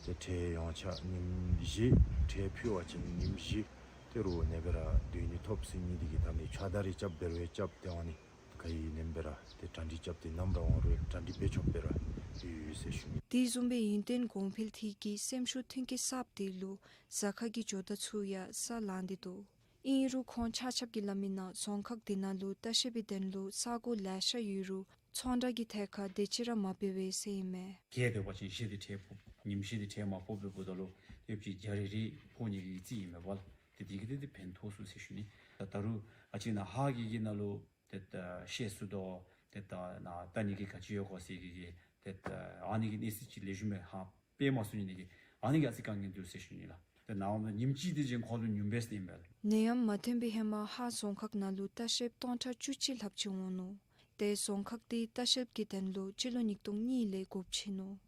ཏེ་འཕྲལ་ཡོངས་ཁྱབ་ཉིནམ་བཞི་འཕྲལ་ཕུལ་བ་ཅིན་ཉིནམ་བཞི་ཏེ་རུང་ནེ་སྦེ་ར་སྡོད་ནི་ཐོབ་ཟེར་ནི་དེ་གིས་ད་ནི་ཕྱགས་བདའ་རེ་རྐྱབ་འབད་རུང་རྐྱབ་སྟེ་འོང་ནི། ག་ཡི་ནེམ་སྦེ་ར་ཏེ་གྲ་སྒྲིག་རྐྱབ་སྟེ་ནམ་ར་འོང་རུང་གྲ་སྒྲིག་འབད་ཆོགཔ་སྦེ་ར་ཡོད་ཟེར་ཞུ་ནི། དེ་བཟུམ་སྦེ་ཡུན་བརྟན་གོང་འཕེལ་འཐུས་ཀྱི་སེམས་ཤུགས་མཐུན་རྐྱེན་གསརཔ་དེ་ལུ་ཟ་ཁང་གི་ཇོ་བདག་ཚུ་ཡང་ས་ལང་སྟེ་འདུག། ཨིན་རུང་ཁོང་ཆ་ཁྱབ་ཀྱིས་སླབ་མི་ནང་རྫོང་ཁག་དེ་ནང་ལུ་ལྟ་བཤལ་པའི་དོན་ལུ་ས་གོ་ལེ་ཤ་ཡོད་རུང་ཚོང་བསྒྲགས་ཀྱི་ཐད་ཁར་དེ་ཅིག་ར་མ་འབད་བས་ཟེར་ཨིན་མས། བརྒྱད་སྡོད་པ་ཅིན་བཞི་དེ་འཕྲལ་ཕོག། ཉིནམ་བཞི་དེ་འཕྲལ་མ་ཕོགཔ་འབདཝ་ད་ལུ་ཡོདཔ་ཅིག་བརྒྱ་རེ་རེ་ཕོག་ནི་གི་རྩིས་ཨིན་མས་པ་ལགས། ཏེ་དེ་གིས་ཏེ་ཏེ་ཕན་ཐོགས་ཚུགས་ཟེར་ཞུ་ནི། ད་ད་རུང་ཨ་ཙི་ནཱ་ཧཱ་གི་གི་ནང་ལུ་ཏེ་ད་བཤལ་ཚུགས་དོ། ཏེ་ད་ནཱ་ལྟ་ནི་གི་ག་ཅི་ཡོད་གོ་ཟེར་གི་གི་ཏེ་ད་ཨ་ནི་གི་གནས་ཚུལ་ཅིག་ལེགས་ཤོམ་སྦེ་ཧ་སྤེལ་མ་ཚུགས་ནི་གི་ཨ་ནི་གི་ཨ་ཙི་དཀའ་ངལ་འདུག་ཟེར་ཞུ་ནི་ལགས། ཏེ་ནཱ་འོངམ་ད་ཉིནམ་གཅིག་དེ་ཅིག་ཁོང་ལུ་ཉུང་བས་ཟེར་ཨིན་པས་ལགས། ནད་ཡམས་མ་ཐོན་པའི་ཧེ་མ་ཧཱ་རྫོང་ཁག་ནང་ལུ་ལྟ་བཤལཔ་སྟོང་ཕྲག་བཅུ་གཅིག་ལྷགཔ་ཅིག་འོང་ནུག། ཏེ་རྫོང་ཁག་དེ་ལྟ་བཤལཔ་གི་དོན་ལུ་སྤྱི་ལོ་ཉིས་སྟོང་གཉིས་ལས་དགོཔ་ཆེ་ནུག།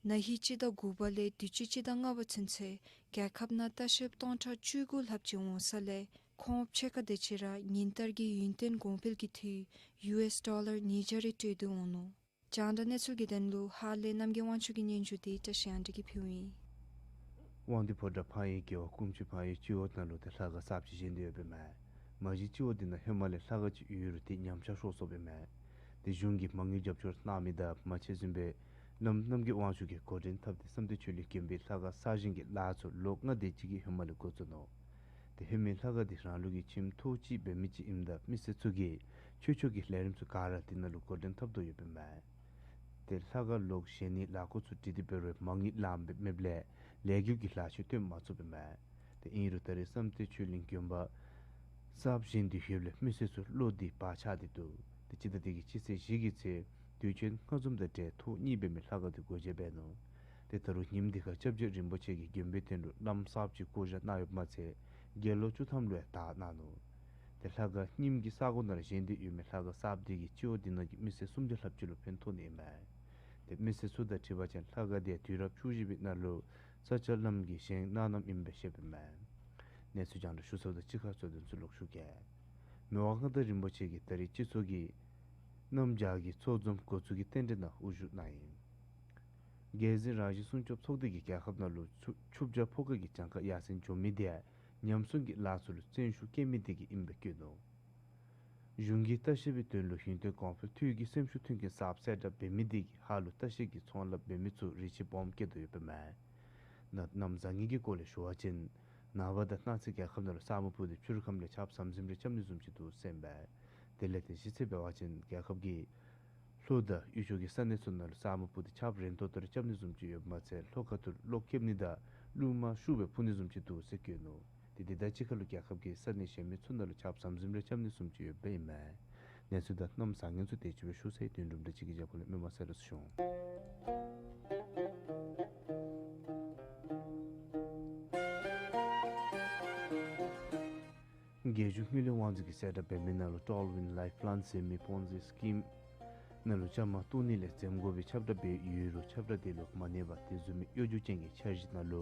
ན་ཧིང་སྤྱི་ཟླ་དགུ་པ་ལས་དུས་ཅི་སྤྱི་ཟླ་ལྔ་པ་ཚུན་ཚོད་རྒྱལ་ཁབ་ནང་ལྟ་བཤལཔ་སྟོང་ཕྲག་བཅུ་དགུ་ལྷགཔ་ཅིག་འོང་ས་ལས་ཁོང་ཕྱེད་ཀ་དེ་ཅིག་ར་ཉིན་ལྟར་གྱི་ཡུན་བརྟན་གོང་འཕེལ་གྱི་འཐུས་ཡུ་ཨེསི་ཌོ་ལར་ཉིས་བརྒྱ་རེ་སྤྲོད་དེ་འོང་ནུག། རྒྱང་བསྒྲགས་གནས་ཚུལ་གྱི་དོན་ལུ་ཧཱ་ལས་རྣམ་རྒྱལ་དབང་ཕྱུག་གི་སྙན་ཞུ་དེ་བཀྲ་ཤིས་དབྱངས་སྒྲོན་གྱིས་ཕུལཝ་ཨིན། དབང་འདུས་ཕོ་བྲང་ཕངས་ཡུལ་རྒེད་འོག་ཀུམ་ཆུ་ཕངས་ཡུལ་སྤྱི་འོག་ནང་ལུ་ཏེ་ལྷ་ཁང་གསརཔ་ཅིག་བཞེངས་ཏེ་ཡོདཔ་ཨིན་མས། མ་གཞི་སྤྱི་འོག་འདི་ནང་ཧེ་མ་ལས་ལྷ་ཁང་ཅིག་ཡོད་རུང་ཏེ་ཉམས་ཆག་ཤོར་སོཔ་ཨིན་མས། ཏེ་གཞུང་གིས་མ་དངུལ་རྒྱབ་སྐྱོར་གནང་མི་དང་མ་ཆད་བཟུམ་སྦེ་བླམ་རྣམ་རྒྱལ་དབང་ཕྱུག་གི་འགོ་འདྲེན་འཐབ་སྟེ་བསམ་གཏན་ཆོས་གླིང་དགོན་པའི་ལྷ་ཁང་གསར་བཞེངས་ཀྱི་ལཱ་ཚུ་ལོ་ལྔ་དེ་ཅིག་གི་ཧེ་མ་ལས་འགོ་བཙུགས་ནུག། ཏེ་ཧེ་མའི་ལྷ་ཁང་འདི་རང་ལུགས་ཀྱི་ཁྱིམ་ཐོག་གཅིག་འབད་མི་ཅིག་ཨིནམ་ད་མི་སེར་ཚུ་གིས་ཆོས་ཕྱོགས་ཀྱི་ལས་རིམ་ཚུ་ག་ར་འདི་ནང་ལུ་འགོ་འདྲེན་འཐབ་དོ་ཡོདཔ་ཨིན་མས། ཏེ་ལྷ་ཁང་ལོག་བཞེངས་ནིའི་ལས་འགུལ་ཚུ་སྒྲིག་སྟེ་འབད་རུང་མ་དངུལ་ལངམ་སྦེ་མེདཔ་ལས་ལས་འགུལ་གྱི་ལཱ་ཤུལ་སྟོན་མ་ཚུགསཔ་ཨིན་མས། ཏེ་ཨིན་རུང་ད་རེས་བསམ་གཏན་ཆོས་གླིང་དགོན་པ་གསརཔ་བཞེངས་ཏེ་ཡོདཔ་ལས་མི་སེར་ཚུ་བློ་འདི་བག་ཆགས་ཏེ་འདུག། ཏེ་སྤྱི་ཟླ་འདི་གི་སྤྱི་ཚེས་བཞི་གི་ཚེ་དུས་ཆེན་སྔ་འཛོམས་དང་འབྲེལ་ཐོག་གཉིས་འབད་མི་ལྷ་ཁང་འདི་སྒོ་འབྱེད་འབད་ནུག། ཏེ་ད་རུང་ཉིནམ་འདི་ཁར་སྐྱབས་རྗེ་རིན་པོ་ཆེ་གིས་དགོན་པའི་དོན་ལུ་བླམ་གསརཔ་ཅིག་བསྐོ་བཞག་གནང་ཡོདཔ་མ་ཚད་དགེ་སློང་བཅུ་ཐམ་ལུ་ཡང་དར་གནང་ནུག། ཏེ་ལྷ་ཁང་རྙིངམ་གི་ས་གོ་ནང་ལུ་བཞེངས་ཏེ་ཡོད་མི་ལྷ་ཁང་གསརཔ་འདི་གིས་སྤྱི་འོག་འདི་ནང་གི་མི་སེར་སུམ་བརྒྱ་ལྷགཔ་ཅིག་ལུ་ཕན་ཐོགས་ནི་ཨིན་མས། ཏེ་མི་སེར་ཚུ་དང་འཁྲིལ་བ་ཅིན་ལྷ་ཁང་འདི་དུས་རབས་བཅུ་བཞི་པའི་ནང་ལུ་ས་སྐྱ་བླམ་གིས་བཞེངས་གནང་གནངམ་ཨིན་པའི་བཤདཔ་ཨིན་མས། གནས་ཚུལ་རྒྱང་བསྒྲགས་ཞུ་ཚརཝ་དང་གཅིག་ཁར་གཙོ་དོན་ཚུ་ལོག་ཞུ་གེ། མི་དབང་མངའ་བདག་རིན་པོ་ཆེ་གིས་ད་རེས་སྤྱི་ཚོགས་ཀྱི་གནམ་བྱཱར་གྱི་ཚོགས་འཛོམས་འགོ་བཙུགས་ཀྱི་རྟེན་འབྲེལ་ནང་དབུ་བཞུགས་གནང་ཡི། རྒྱལ་སྲིད་རང་བཞིན་སྲུང་སྐྱོབ་ཚོགས་སྡེ་གིས་རྒྱལ་ཁབ་ནང་ལུ་ཆུ་ཆུ་བྱ་ཕོ་ཁ་གི་གྱངས་ཁ་ཡར་སེང་འགྱོ་མི་དེ་ཉམས་སྲུང་གི་ལཱ་ཚུ་ལུ་བརྩོན་ཤུགས་བསྐྱེད་མི་དེ་གིས་ཨིན་པའི་བཀོད་ནུག། གཞུང་གིས་ལྟ་བཤལ་པའི་དོན་ལུ་ཡུན་བརྟན་གོང་འཕེལ་འཐུས་ཀྱི་སེམས་ཤུགས་མཐུན་རྐྱེན་གསརཔ་གསལ་བསྒྲགས་འབད་མི་དེ་གིས་ཧཱ་ལུ་ལྟ་བཤལ་གྱི་ཚོང་ལཱ་འབད་མི་ཚུ་རེ་ཆེ་སྦོམ་བསྐྱེད་དོ་ཡོདཔ་ཨིན་མས། ན་གནམ་བཟང་ངན་གྱི་སྐོར་ལས་ཞུ་བ་ཅིན་ནངས་པ་དང་གནངས་ཚེ་རྒྱལ་ཁབ་ནང་ལུ་ས་སྨུག་ཕུབ་སྟེ་ཕྱི་རུ་ཁམས་ལས་ཆརཔ་ཟམ་ཟིམ་རེ་རྐྱབ་ནི་བཟུམ་ཅིག་འདུག་ཟེར་ཨིན་པས། དེ་ལས་ཏེ་གཞེས་ཚེས་འབད་བ་ཅིན་རྒྱལ་ཁབ་ཀྱི་ལྷོ་དང་དབུས་ཕྱོགས་ཀྱི་ས་གནས་ཚུ་ནང་ལུ་ས་སྨུག་ཕུབ་སྟེ་ཆརཔ་རན་ཏོག་ཏོ་རེ་རྐྱབ་ནི་བཟུམ་ཅིག་ཡོདཔ་མ་ཚད་གློག་ཁ་ཐུག་གློག་ཁེབས་ནི་དང་རླུང་མ་ཤུགས་སྦེ་འཕུ་ནི་བཟུམ་ཅིག་འདུག་ཟེར་བཀོད་ནུག། ཏེ་དེ་དང་གཅིག་ཁར་ལུ་རྒྱལ་ཁབ་ཀྱི་ས་གནས་གཞན་མི་ཚུ་ནང་ལུ་ཆརཔ་ཟམ་ཟིམ་རེ་རྐྱབ་ནི་བཟུམ་ཅིག་ཡོདཔ་ཨིན་མས། གནས་ཚུལ་དང་གནམ་བཟང་ངན་ཚུ་དེ་ཅིག་སྦེ་ཞུ་ཚར་ཡི། དོན་གྲུབ་བཀྲ་ཤིས་ཀྱིས་རྒྱབ་ཁ་ལས་མི་མང་གསན་རོགས་ཞུ་འོང་། རྒྱལ་གཞུང་དངུལ་ལས་དབང་འཛིན་གྱིས་གསལ་བསྒྲགས་འབད་མི་ནང་ལུ་Tallwind Life Plan ཟེར་མི་Ponzi scheme ནང་ལུ་བཅའ་མར་གཏོགས་ནི་ལས་འཛེམ་དགོ་པའི་ཁྱབ་བསྒྲགས་འབད་ཡོད་རུང་ཁྱབ་བསྒྲགས་དེ་ལུ་མ་གནས་པར་དེ་བཟུམ་མའི་གཡོ་སྒྱུ་ཅན་གྱི་འཆར་གཞི་ནང་ལུ་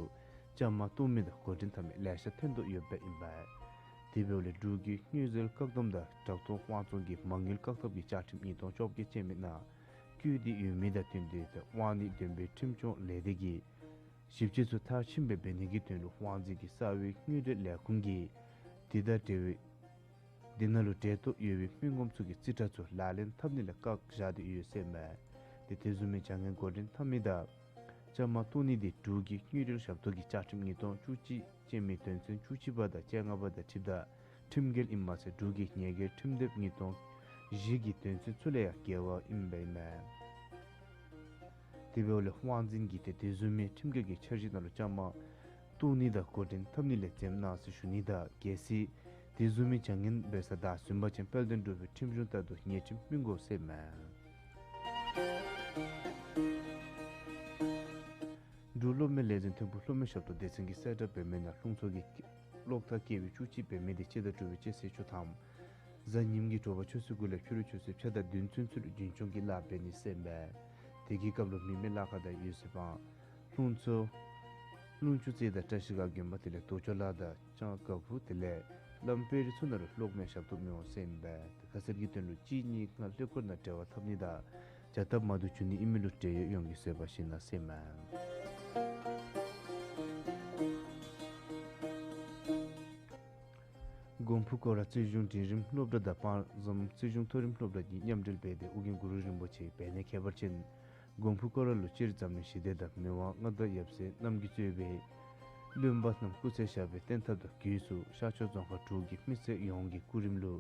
བཅའ་མར་གཏོགས་མི་དང་འགོ་འདྲེན་འཐབ་མི་ལེ་ཤ་ཐོན་དོ་ཡོདཔ་ཨིན་པས། དེ་འབདཝ་ལས་འབྲུག་གི་དངུལ་འཛོལ་བཀག་སྡོམ་དང་དྲག་གཏོར་དབང་བཙོང་གི་མ་དངུལ་བཀག་ཐབས་ཀྱི་བཅའ་ཁྲིམས་ཉིས་སྟོང་བཅོ་བརྒྱད་ཅན་མའི་ནང་བཀོད་དེ་ཡོད་མི་དང་བསྟུན་ཏེ་དབང་འདུས་བདེན་པའི་ཁྲིམས་སྐྱོང་ལས་སྡེ་གིས་ཞིབ་དཔྱད་ཚུ་མཐར་ཕྱིནམ་སྦེ་འབད་ནི་གི་དོན་ལུ་དབང་འཛིན་གྱི་གསར་བའི་དངུལ་འབྲེལ་ལས་ཁུངས་ཀྱིས་དེ་དང་འབྲེལ་བའི་དེ་ནང་ལུ་འབྲེལ་གཏོགས་ཡོད་པའི་མི་ངོམ་ཚུ་གི་རྩིས་ཁྲ་ཚུ་ལག་ལེན་འཐབ་ནི་ལས་བཀག་བཞག་སྟེ་ཡོད་ཟེར་མས། དེ་དེ་བཟུམ་མའི་བྱ་ངན་འགོ་འདྲེན་འཐབ་མི་དང་བཅའ་མར་གཏོགས་ནི་དེ་འབྲུག་གི་དངུལ་འབྲེལ་ཞབས་ཏོག་གི་བཅའ་ཁྲིམས་ཉིས་སྟོང་བཅུ་གཅིག་ཅན་མའི་དོན་ཚན་བཅུ་གཅིག་པ་དང་བཅོ་ལྔ་པ་དང་འཁྲིལཝ་ད་ཁྲིམས་འགལ་ཨིནམ་མ་ཚད་འབྲུག་གི་ཉེས་འགེལ་ཁྲིམས་དེབ་ཉིས་སྟོང་བཞི་གི་དོན་ཚན་ཚུ་ལས་ཡང་འགལ་བ་ཨིནམ་སྦེ་ཨིན་མས། དེ་འབདཝ་ལས་དབང་འཛིན་གྱིས་ཏེ་དེ་བཟུམ་མའི་ཁྲིམས་འགལ་གྱི་འཆར་གཞི་ནང་ལུ་བཅའ་མར་གཏོགས་ནི་དང་འགོ་འདྲེན་འཐབ་ནི་ལས་འཛེམ་གནང་ཟེར་ཞུ་ནི་དང་གལ་སྲིད་དེ་བཟུམ་མའི་བྱ་ངན་འབད་ས་དང་བཟུམ་པ་ཅིན་དཔལ་ལྡན་འབྲུག་པའི་ཁྲིམས་གཞུང་ལྟར་དུ་ཉེས་ཁྲིམས་སྤུང་དགོ་ཟེར་མས། འབྲུག་སློབ་མའི་ལས་འཛིན་ཐིམ་ཕུག་སློབ་མའི་ཞབས་ཏོག་སྡེ་ཚན་གྱིས་གསལ་བསྒྲགས་འབད་མི་ནང་རླུང་འཚུབ་ཀྱིས་གློག་ཐག་བཀལ་བའི་བཅུ་གཅིག་འབད་མི་དེ་སྤྱི་ཟླ་དྲུག་པའི་སྤྱི་ཚེས་བཅུ་ཐམ་གཟའ་ཉིམ་གྱི་དྲོ་པ་ཆུ་ཚོད་དགུ་ལས་ཕྱི་རུ་ཆུ་ཚོད་ཕྱེད་དང་བདུན་ཚུན་ཚོད་རྒྱུན་སྐྱོང་གི་གླ་འབད་ནི་ཟེར་མས། དེ་གི་སྐབས་ལུ་མི་མེད་གླ་ཁར་དང་ཡོད་ཚད་པ་རླུང་འཚུབ་རླུང་ཆུ་རྩེ་དང་བཀྲ་ཤིས་སྒང་དགོན་པ་དེ་ལས་རྡོ་ཆོག་ལ་དང་ལྕང་དཀར་ཕུ་དེ་ལས་བླམ་དཔལ་རི་ཚུ་ནང་ལུ་སློབ་མའི་ཞབས་ཏོག་མི་འོང་ཟེར་ཨིན་པས། ཁ་གསལ་གྱི་དོན་ལུ་གཅིག་གཉིས་ལྔ་ཀླད་ཀོར་ནང་འབྲེལ་བ་འཐབ་ནི་དང་བྱ་སྟབས་མ་བདེཝ་འབྱུང་ནི་ཨིན་མི་ལུ་འབྲེལ་ཡོད་ཡོངས་ཀྱིས་བཟོད་པ་བཞེས་གནང་ཟེར་མས། མགོན་པོ་སྐོར་ར་རྩིས་གཞུང་འབྲིང་རིམ་སློབ་གྲྭ་དང་དཔག་བསམ་རྩིས་གཞུང་མཐོ་རིམ་སློབ་གྲྭ་གཉིས་མཉམ་འབྲེལ་འབད་དེ་ཨོ་རྒྱན་གུ་རུ་རིན་པོ་ཆེ་འབད་ནི་ཁྱད་པར་ཅན་མགོན་པོ་སྐོར་ར་ལུ་སྤྱིར་འཛམ་གླིང་ཞི་བདེ་དང་མི་དབང་མངའ་བདག་ཡབ་སྲས་རྣམ་རྒྱལ་གཙོས་པའི་བློན་པོ་རྣམས་སྐུ་ཚེ་ཞབས་པད་བརྟན་ཐབས་དང་སྒོས་སུ་ཤར་ཕྱོགས་རྫོང་ཁག་དྲུག་གི་མི་སེར་ཡོངས་ཀྱི་སྐུ་རིམ་ལུ་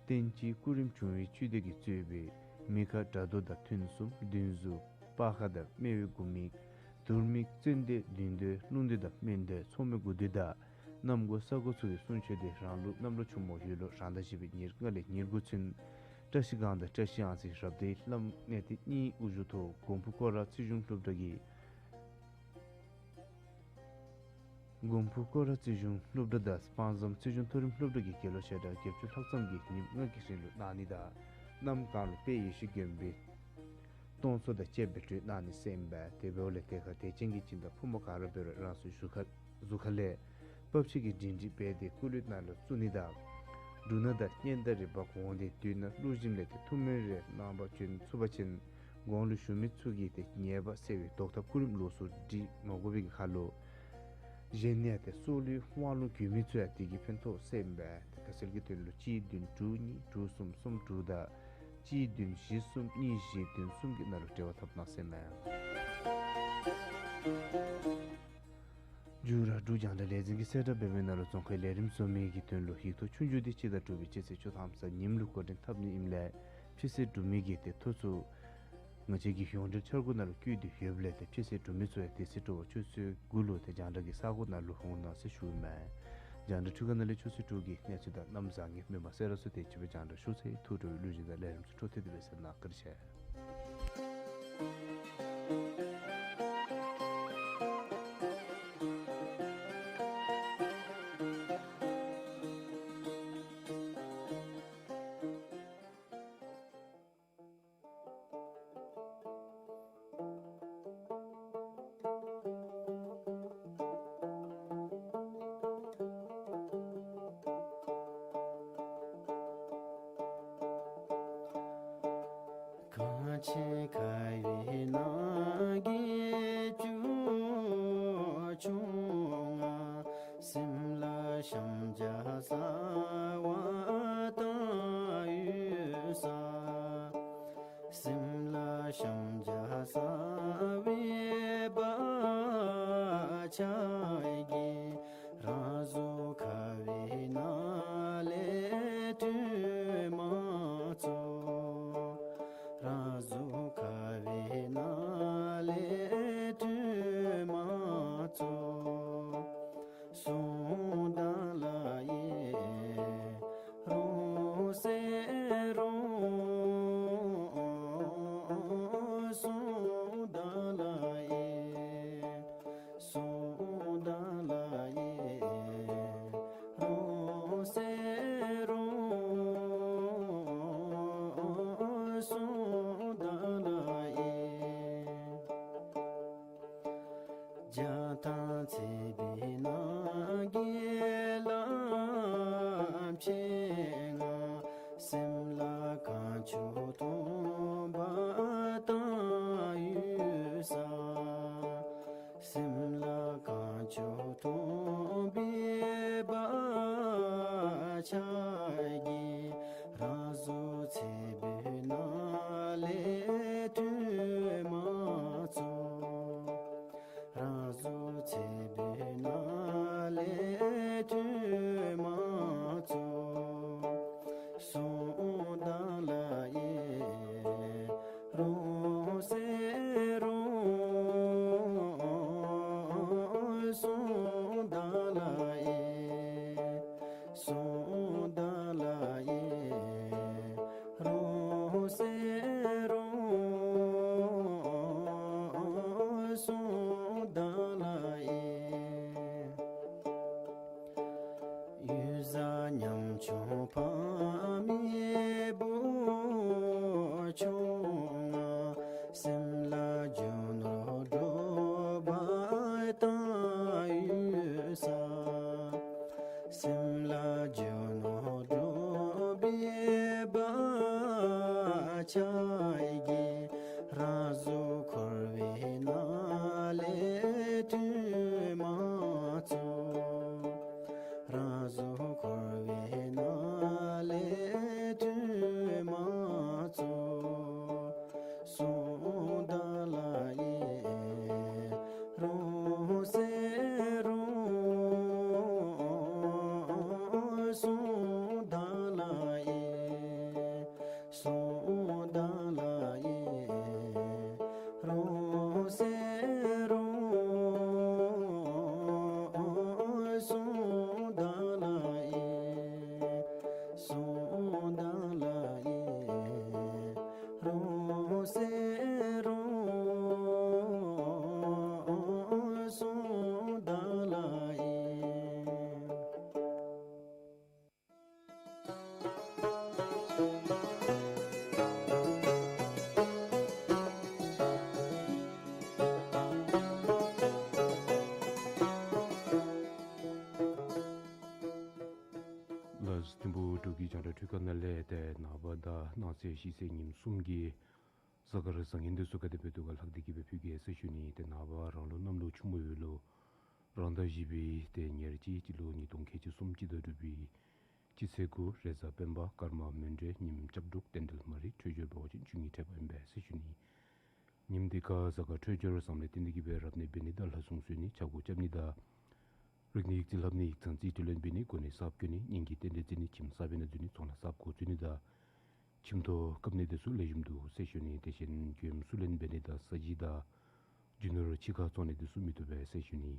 བསྟན་སྤྱིའི་སྐུ་རིམ་བྱུང་བའི་བཅུད་དེ་གིས་གཙོས་པའི་མི་ཁ་དགྲ་གདོང་དང་ཐུན་གསུམ་བདུན་ཟུར་སྤར་ཁ་དང་སྨེ་བའི་དགུ་མིག་དུར་མིག་བཙན་སྡེ་བདུན་སྡེ་རླུང་སྡེ་དང་སྨན་སྡེ་མཚོ་མོའི་དགུ་སྡེ་དང་གནམ་སྒོ་ས་སྒོ་ཚུ་གི་སྲུང་མཆོད་དེ་རང་ལུགས་གནམ་ལོ་ཆུ་མོ་ཡོས་ལོ་རང་ཟླ་བཞི་པའི་ཉེར་ལྔ་ལས་ཉེར་དགུ་ཚུན་བཀྲ་ཤིས་སྒང་དང་བཀྲ་ཤིས་གཡང་རྩེ་རབ་སྡེའི་བླམ་གནས་བརྟན་གཉིས་དབུ་བཞུགས་ཐོག་མགོན་པོ་སྐོར་ར་རྩིས་གཞུང་སློབ་གྲྭ་གི་མགོན་པོ་སྐོར་ར་རྩིས་གཞུང་སློབ་གྲྭ་དང་དཔག་བསམ་རྩིས་གཞུང་མཐོ་རིམ་སློབ་གྲྭ་གི་དགེ་སློབ་ཞལ་གྲངས་བརྒྱད་ཅུ་ལྷག་ཙམ་གྱིས་ཉིནམ་ལྔ་གི་རིང་ལུ་གནང་ནི་དང་གནམ་གང་ལུ་དཔལ་ཡེ་ཤེས་མགོན་པོའི་སྟོང་ཚོགས་དང་བཅས་པའི་གྲོལ་གནང་ནི་ཟེར་ཨིན་པས། དེ་འབདཝ་ལས་དེ་ཁར་དད་ཅན་གྱི་སྦྱིན་བདག་ཕོ་མོ་ག་ར་འབད་རུང་རང་སོའི་གཟུགས་ཁ་གཟུགས་ཁ་ལས་བབས་ཅིག་གི་སྒྲིང་སྒྲིང་འབད་དེ་སྐུ་གླུད་ནང་ལུ་བཙུགས་ནི་དང་འབྲུ་སྣ་དང་སྙན་དར་རེ་འབག་འོང་སྟེ་དུས་ནང་གླུ་གཞས་ལེན་ཏེ་ཐུགས་སྨོན་རེ་གནང་བར་བྱོན་ཚུགས་པ་ཅིན་གོང་ལུ་ཞུ་མི་ཚུ་གིས་ཏེ་ཉེས་པ་སེལ་བའི་བཟློག་ཐབས་སྐུ་རིམ་ལོགས་སུ་སྒྲིག་མ་དགོ་པའི་ཁར་ལུ་གཞན་ཡང་ཏེ་སྲོག་ལུས་དབང་ལུང་གྱོན་མི་ཚུ་ཡང་དེ་གིས་ཕན་ཐོགས་ཟེར་ཨིན་པས། ཏེ་ཁ་གསལ་གྱི་དོན་ལུ་གཅིག་བདུན་དྲུག་གཉིས་དྲུག་གསུམ་གསུམ་དྲུག་དང་གཅིག་བདུན་བཞི་གསུམ་གཉིས་བཞི་བདུན་གསུམ་གྱི་ནང་ལུ་འབྲེལ་བ་འཐབ་གནང་ཟེར་ཨིན་མས། འབྲུག་ར་འབྲུག་རྒྱང་བསྒྲགས་ལས་འཛིན་གྱིས་གསལ་བསྒྲགས་འབད་མི་ནང་ལུ་རྫོང་ཁའི་ལས་རིམ་བཟོ་མི་གི་དོན་ལུ་ཡིག་ཐོག་ཆོས་རྒྱུགས་དེ་སྤྱི་ཟླ་དྲུག་པའི་སྤྱི་ཚེས་བཅུ་ཐམ་གཟའ་ཉིམ་ལུ་འགོ་འདྲེན་འཐབ་ནི་ཨིནམ་ལས་ཕྱི་སེལ་གྲུབ་མི་གི་ཏེ་ཐོ་ཚུ་ང་བཅས་ཀྱི་ཡོངས་འབྲེལ་འཆར་སྒོ་ནང་ལུ་བཀོད་དེ་ཡོདཔ་ལས་ཏེ་ཕྱི་སེལ་གྲུབ་མི་ཚུ་ཡང་དེ་ཚེ་དྲོ་པ་ཆུ་ཚོད་དགུ་ལུ་ཏེ་རྒྱང་བསྒྲགས་ཀྱི་ས་གོ་ནང་ལུ་འོང་གནང་ཟེར་ཞུཝ་མས། རྒྱང་བསྒྲགས་འཕྲུལ་ཁང་ནང་ལས་ཆུ་ཚོད་དྲུག་གི་གནས་ཚུལ་དང་གནམ་བཟང་ངན་མི་མང་གསལ་ར་ཚུ་དེ་ཅིག་སྦེ་རྒྱང་བསྒྲགས་ཞུ་ཚར་ཡི། ཐུགས་སྤྲོ་བའི་གླུ་གཞས་དང་ལས་རིམ་ཚུ་འཕྲོ་མཐུད་དེ་སྦེ་གསན་གནང་། བཀའ་དྲིན་ཆེ། གངས་ཅན་ཁ་བའི་ནང་གི་ཅུང་ཆུང་ང་། སེམས་ལ་ཤམ་བྱ་ཟ་བ་དང་ཡོད་ས། སེམས་ལ་ཤམ་བྱ་ཟ་བའི་བག་ཆགས་ཀྱིས། རང་གཟུགས་ཁ་བའི་ནང་ལས་ཐོན་མ་ཚུགས། རང་གཟུགས་ཁ་བའི་ནང་ལས་ཐོན་མ་ཚུགས། གསུང་དང་ལ་ཡི་རུང་ཟེར་རུང་། གསུང་དང་ལ་ཡི་གསུང་དང་ ཐང་ཚད་པའི་ནང་གི་ལམ་ཆེན་ང་། སེམས་ལ་གང་བྱུང་སྟོང་པ་བཏང་ཡོད་ས། སེམས་ལ་གང་བྱུང་སྟོང་པའི་བག་ཆགས་ཀྱིས། རང་གཟུགས་ཚད་པའི་ནང་ལས་ཐོན་མ་ཚུགས། རང་གཟུགས་ཚད་པའི་ནང་ལས་ཐོན་མ་ཚུགས། གསུང་དང་ལ་ཡི་རུང་ཟེར་རུང་། གསུང་དང་ལ་ཡི། གསུང་དང་ལ་ཡི་རུང་ཟེར་རུང་། གསུང་དང་ལ་ཡི། གཡུལ་ས་ཉམ་ཆུང་ཕ་མའི་བུ་ཆུང་ང་། སེམས་ལ་རྒྱུ་ནོར་འགྲོ་བ་བཏང་ཡོད་ས། སེམས་ལ་རྒྱུ་ནོར་འགྲོ་བའི་བག་ཆགས་ཀྱིས། རང་གཟུགས་འཁོར་བའི་ནང་ལས་ཐོན་མ་ཚུགས། རང་གཟུགས་འཁོར་བའི་ནང་ལས་ཐོན་མ་ཚུགས། གསུང་དང་ལ་ཡི་རུང་ཟེར་རུང་། གསུང་དང་ལ་ཡི། གསུང་དང་ལ་ཡི་རུང་ཟེར་རུང་། གསུང་དང་ལ་ཡི། གསུང་དང་ལ་ཡི་རུང་ཟེར་རུང་། གསུང་དང་ལ་ཡི། ལགས། ཐིམ་ཕུག་འབྲུག་གི་རྒྱང་བསྒྲགས་འཕྲུལ་ཁང་ནང་ལས་ཏེ་ནངས་པ་དང་གནངས་ཚེ་གཞེས་ཚེ་ཉིནམ་གསུམ་གྱི་གཟའ་སྐར་བཟང་ངན་འདི་ཚུ་ག་དེ་སྦེ་འདུག་ག་ལྷག་སྟེ་གི་སྦེ་ཕུལ་གེ་ཟེར་ཞུ་ནི། ཏེ་ནངས་པ་རང་ལུགས་གནམ་ལོ་ཆུ་མོ་ཡོས་ལོ་རང་ཟླ་བཞི་པའི་ཏེ་ཉེར་གཅིག་སྤྱི་ལོ་ཉིས་སྟོང་ཁལ་གཅིག་གསུམ་སྤྱི་ཟླ་དྲུག་པའི་སྤྱི་ཚེས་དགུ་རེས་གཟའ་སྤེན་པ་སྐར་མ་མཎྜལ་ཉིནམ་སྐྱབས་འགྲོ་རྟེན་འབྲེལ་མ་རིག་འཕྲོད་སྦྱོར་འབད་བ་ཅིན་བཅུ་གཉིས་འཕྲད་པ་ཨིན་པས་ཟེར་ཞུ་ནི། ཉིནམ་འདི་ཁར་གཟའ་སྐར་འཕྲོད་སྦྱོར་བསམ་ལས་བརྟེན་ཏེ་གི་སྦེ་རབ་གནས་འབད་ནི་དང་ལྷ་སྲུང་གསོལ་ནི་ཕྱག་སྐོར་རྐྱབ་ནི་དང་རིག་གནས་ཡིག་རྩིས་ལྷབ་ནི་ཡིག་ཚང་རྩིས་སྤྲོད་ལེན་འབད་ནི་གོ་གནས་གསརཔ་བསྐོ་ནི་གཉེན་གྱི་རྟེན་འབྲེལ་བརྩི་ནི་ཁྱིམ་གསར་པའི་ནང་འཛུལ་ནི་ཚོང་ལཱ་གསརཔ་འགོ་བཙུགས་ནི་དང་ཁྱིམ་ཐོག་བཀབ་ནི་འདི་ཚུ་ལེགས་ཤོམ་འདུག་ཟེར་ཞུ་ནི། དེ་བཞིན་མགྱོནམ་བསུ་ལེན་འབད་ནི་དང་ས་གཞི་དང་རྒྱུ་ནོར་ཕྱི་ཁར་བཙོང་ནི་འདི་ཚུ་མི་བཏུབ་པས་ཟེར་ཞུ་ནི།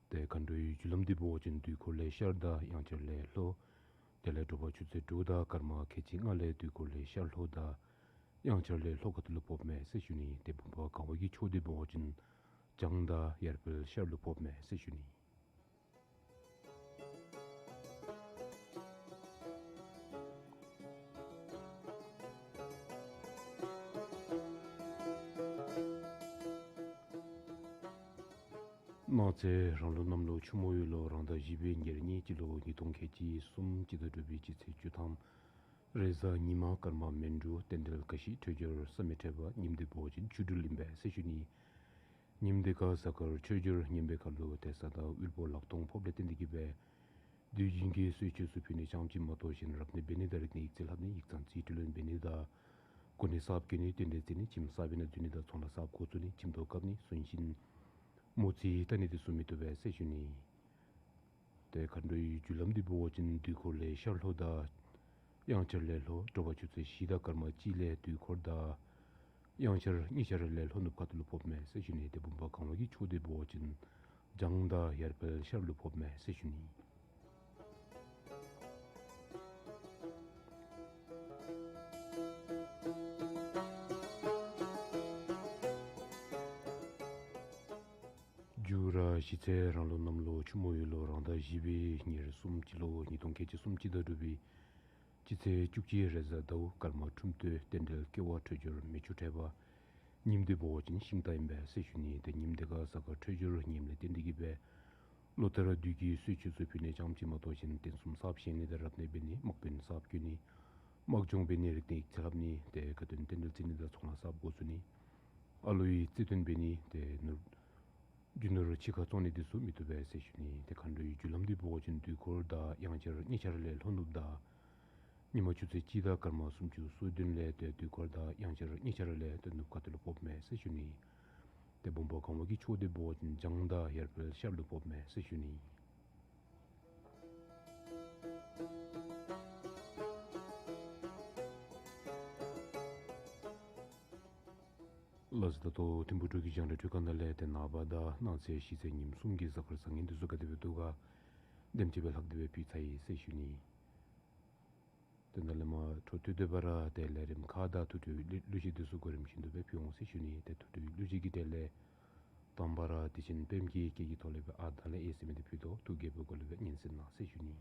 ཏེ་མཁའ་འགྲོའི་རྒྱུ་ལམ་འདི་འབད་བ་ཅིན་དུས་འཁོར་ལས་ཤར་དང་དབྱངས་འཆར་ལས་ལྷོ། དེ་ལས་དྲོ་པ་ཆུ་ཚོད་དྲུག་དང་སྐར་མ་ཁལ་གཅིག་ལྔ་ལས་དུས་འཁོར་ལས་ཤར་ལྷོ་དང་དབྱངས་འཆར་ལས་ལྷོ་ཁ་ཐུག་ལུ་ཕོགཔ་མས་ཟེར་ཞུ་ནི། ཏེ་བུམ་པ་གང་བ་གི་ཕྱོགས་འདི་འབད་བ་ཅིན་བྱང་དང་ཡར་དཔལ་ཤར་ལུ་ཕོགཔ་མས་ཟེར་ཞུ་ནི། གནངས་ཚེ་རང་ལུགས་གནམ་ལོ་ཆུ་མོ་ཡོས་ལོ་རང་ཟླ་བཞི་པའི་ཉེར་གཉིས་སྤྱི་ལོ་ཉིས་སྟོང་ཁལ་གཅིག་གསུམ་སྤྱི་ཟླ་དྲུག་པའི་སྤྱི་ཚེས་བཅུ་ཐམ་རེས་གཟའ་ཉི་མ་སྐར་མ་མཎྜལ་རྟེན་འབྲེལ་ག་ཤི་འཕྲོད་སྦྱོར་བསམ་མི་ཁྲེལ་བ་ཉིནམ་འདི་འབད་བ་ཅིན་ཆུ་སྦྲུལ་ཨིན་པས་ཟེར་ཞུ་ནི། ཉིནམ་འདི་ཁར་གཟའ་སྐར་འཕྲོད་སྦྱོར་ངན་པའི་ཁར་ལུ་ཏེ་ས་བདག་དབུལ་པོ་ལག་སྟོང་ཕོགཔ་ལས་བརྟེན་ཏེ་གི་སྦེ་དུས་རྒྱུན་གྱི་གསོལ་མཆོད་ཚུ་ཕུལ་ནི་རྐྱངམ་ཅིག་མ་གཏོགས་གཞན་རབ་གནས་འབད་ནི་དང་རིག་གནས་ཡིག་རྩིས་ལྷབ་ནི་ཡིག་ཚང་རྩིས་སྤྲོད་ལེན་འབད་ནི་དང་གོ་གནས་གསརཔ་བསྐོ་ནི་རྟེན་འབྲེལ་བརྩི་ནི་ཁྱིམ་གསར་པའི་ནང་འཛུལ་ནི་དང་ཚོང་ལཱ་གསརཔ་འགོ་བཙུགས་ནི་ཁྱིམ་ཐོག་བཀབ་ནི་གསོན་གཤིན་མོ་རྩིས་བལྟ་ནི་འདི་ཚུ་མི་བཏུབ་པས་ཟེར་ཞུ་ནི། ཏེ་མཁའ་འགྲོའི་རྒྱུ་ལམ་འདི་འབད་བ་ཅིན་དུས་འཁོར་ལས་ཤར་ལྷོ་དང་དབྱངས་འཆར་ལས་ལྷོ། དྲོ་པ་ཆུ་ཚོད་བཞི་དང་སྐར་མ་གཅིག་ལས་དུས་འཁོར་དང་དབྱངས་འཆར་གཉིས་ཆ་ར་ལས་ལྷོ་ནུབ་ཁ་ཐུག་ལུ་ཕོགཔ་མས་ཟེར་ཞུ་ནི། ཏེ་བུམ་པ་གང་བ་གི་ཕྱོགས་འདི་འབད་བ་ཅིན་བྱང་དང་ཡར་དཔལ་ཤར་ལུ་ཕོགཔ་མས་ཟེར་ཞུ་ནི། མཇུག་ར་གཞེས་ཚེ་རང་ལུགས་གནམ་ལོ་ཆུ་མོ་ཡོས་ལོ་རང་ཟླ་བཞི་པའི་ཉེར་གསུམ་སྤྱི་ལོ་ཉིས་སྟོང་ཁལ་གཅིག་གསུམ་སྤྱི་ཟླ་དྲུག་པའི་སྤྱི་ཚེས་བཅུ་གཅིག་རེས་གཟའ་ཟླཝ་སྐར་མ་ཁྲུམས་སྟོད་རྟེན་འབྲེལ་ཀེ་བ་འཕྲོད་སྦྱོར་མེ་ཆུ་འཕྲད་པ། ཉིནམ་འདི་འབད་བ་ཅིན་ཤིང་རྟ་ཨིན་པས་ཟེར་ཞུ་ནི། ཏེ་ཉིནམ་འདི་ཁར་གཟའ་སྐར་འཕྲོད་སྦྱོར་ངནམ་ལས་བརྟེན་ཏེ་གིས་སྦེ་ལོ་ལྟར་བདུད་ཀྱི་གསོལ་མཆོད་ཚུ་ཕུལ་ནི་ཙམ་ཅིག་མ་གཏོགས་ཅིག་རྟེན་གསུམ་གསརཔ་བཞེངས་ནི་དང་རབ་གནས་འབད་ནི་དམག་དཔོན་གསརཔ་བསྐྱོན་ནི་དམག་སྦྱོང་འབད་ནི་རིག་གནས་ཡིག་ཆ་ལྷབ་ནི་ཏེ་དགའ་སྟོན་རྟེན་འབྲེལ་བརྩི་ནི་དང་ཚོང་ལཱ་གསརཔ་འགོ་བཙུགས་ནི་ཨ་ལོའི་བརྩི་དོན་འབད་ནི་ཏེ་ནོར་རྒྱུ་ནོར་ཕྱི་ཁར་བཙོང་ནི་འདི་ཚུ་མི་བཏུབ་པས་ཟེར་ཞུ་ནི། ཏེ་མཁའ་འགྲོའི་རྒྱུ་ལམ་འདི་འབད་བ་ཅིན་དུས་འཁོར་དང་དབྱངས་འཆར་གཉིས་ཆ་ར་ལས་ལྷོ་ནུབ་དང་ཉི་མ་ཆུ་ཚོད་གཅིག་དང་སྐར་མ་སུམ་ཅུ་སོ་བདུན་ལས་ཏེ་དུས་འཁོར་དང་དབྱངས་འཆར་གཉིས་ཆ་ར་ལས་ཏེ་ནུབ་ཁ་ཐུག་ལུ་ཕོགཔ་མས་ཟེར་ཞུ་ནི། ཏེ་བུམ་པ་གང་བ་གི་ཕྱོགས་འདི་འབད་བ་ཅིན་བྱང་དང་ཡར་འཕེལ་ཤར་ལུ་ཕོགཔ་མས་ཟེར་ཞུ་ནི། ལགས་སོ། ད་ལྟོ་ཐིམ་ཕུག་འབྲུག་གི་རྒྱང་བསྒྲགས་ཁང་ནང་ལས་ཏེ་ནངས་པ་དང་གནངས་ཚེ་གཞེས་ཚེ་ཉིནམ་གསུམ་གྱི་གཟའ་སྐར་བཟང་ངན་འདི་ཚུ་ག་དེ་སྦེ་འདུག་ག་དེམ་ཅིག་སྦེ་ལྷག་སྟེ་སྦེ་ཕུལ་ཚར་ཡི་ཟེར་ཞུ་ནི། ཏེ་ད་ལས་མར་འཕྲོ་མཐུད་དེ་འབད་ར་ཏེ་ལས་རིམ་ཁག་དང་ཐུགས་སྤྲོའི་གླུ་གླུ་གཞས་འདི་ཚུ་གོ་རིམ་བཞིན་དུ་སྦེ་ཕུལ་འོང་ཟེར་ཞུ་ནི། ཏེ་ཐུགས་སྤྲོའི་གླུ་གཞས་ཀྱི་གྲས་ལས་དང་པ་ར་དེ་བཞིན་པདྨ་གི་སྐད་ཀྱི་ཐོག་ལས་སྦེ་ཨ་དང་ལས་ཨེ་ཟེར་མི་འདི་ཕུལ་དོ། ཐུགས་དགྱེས་པའི་སྒོ་ལས་སྦེ་སྙན་གསན་གནང་ཟེར་ཞུ་ནི།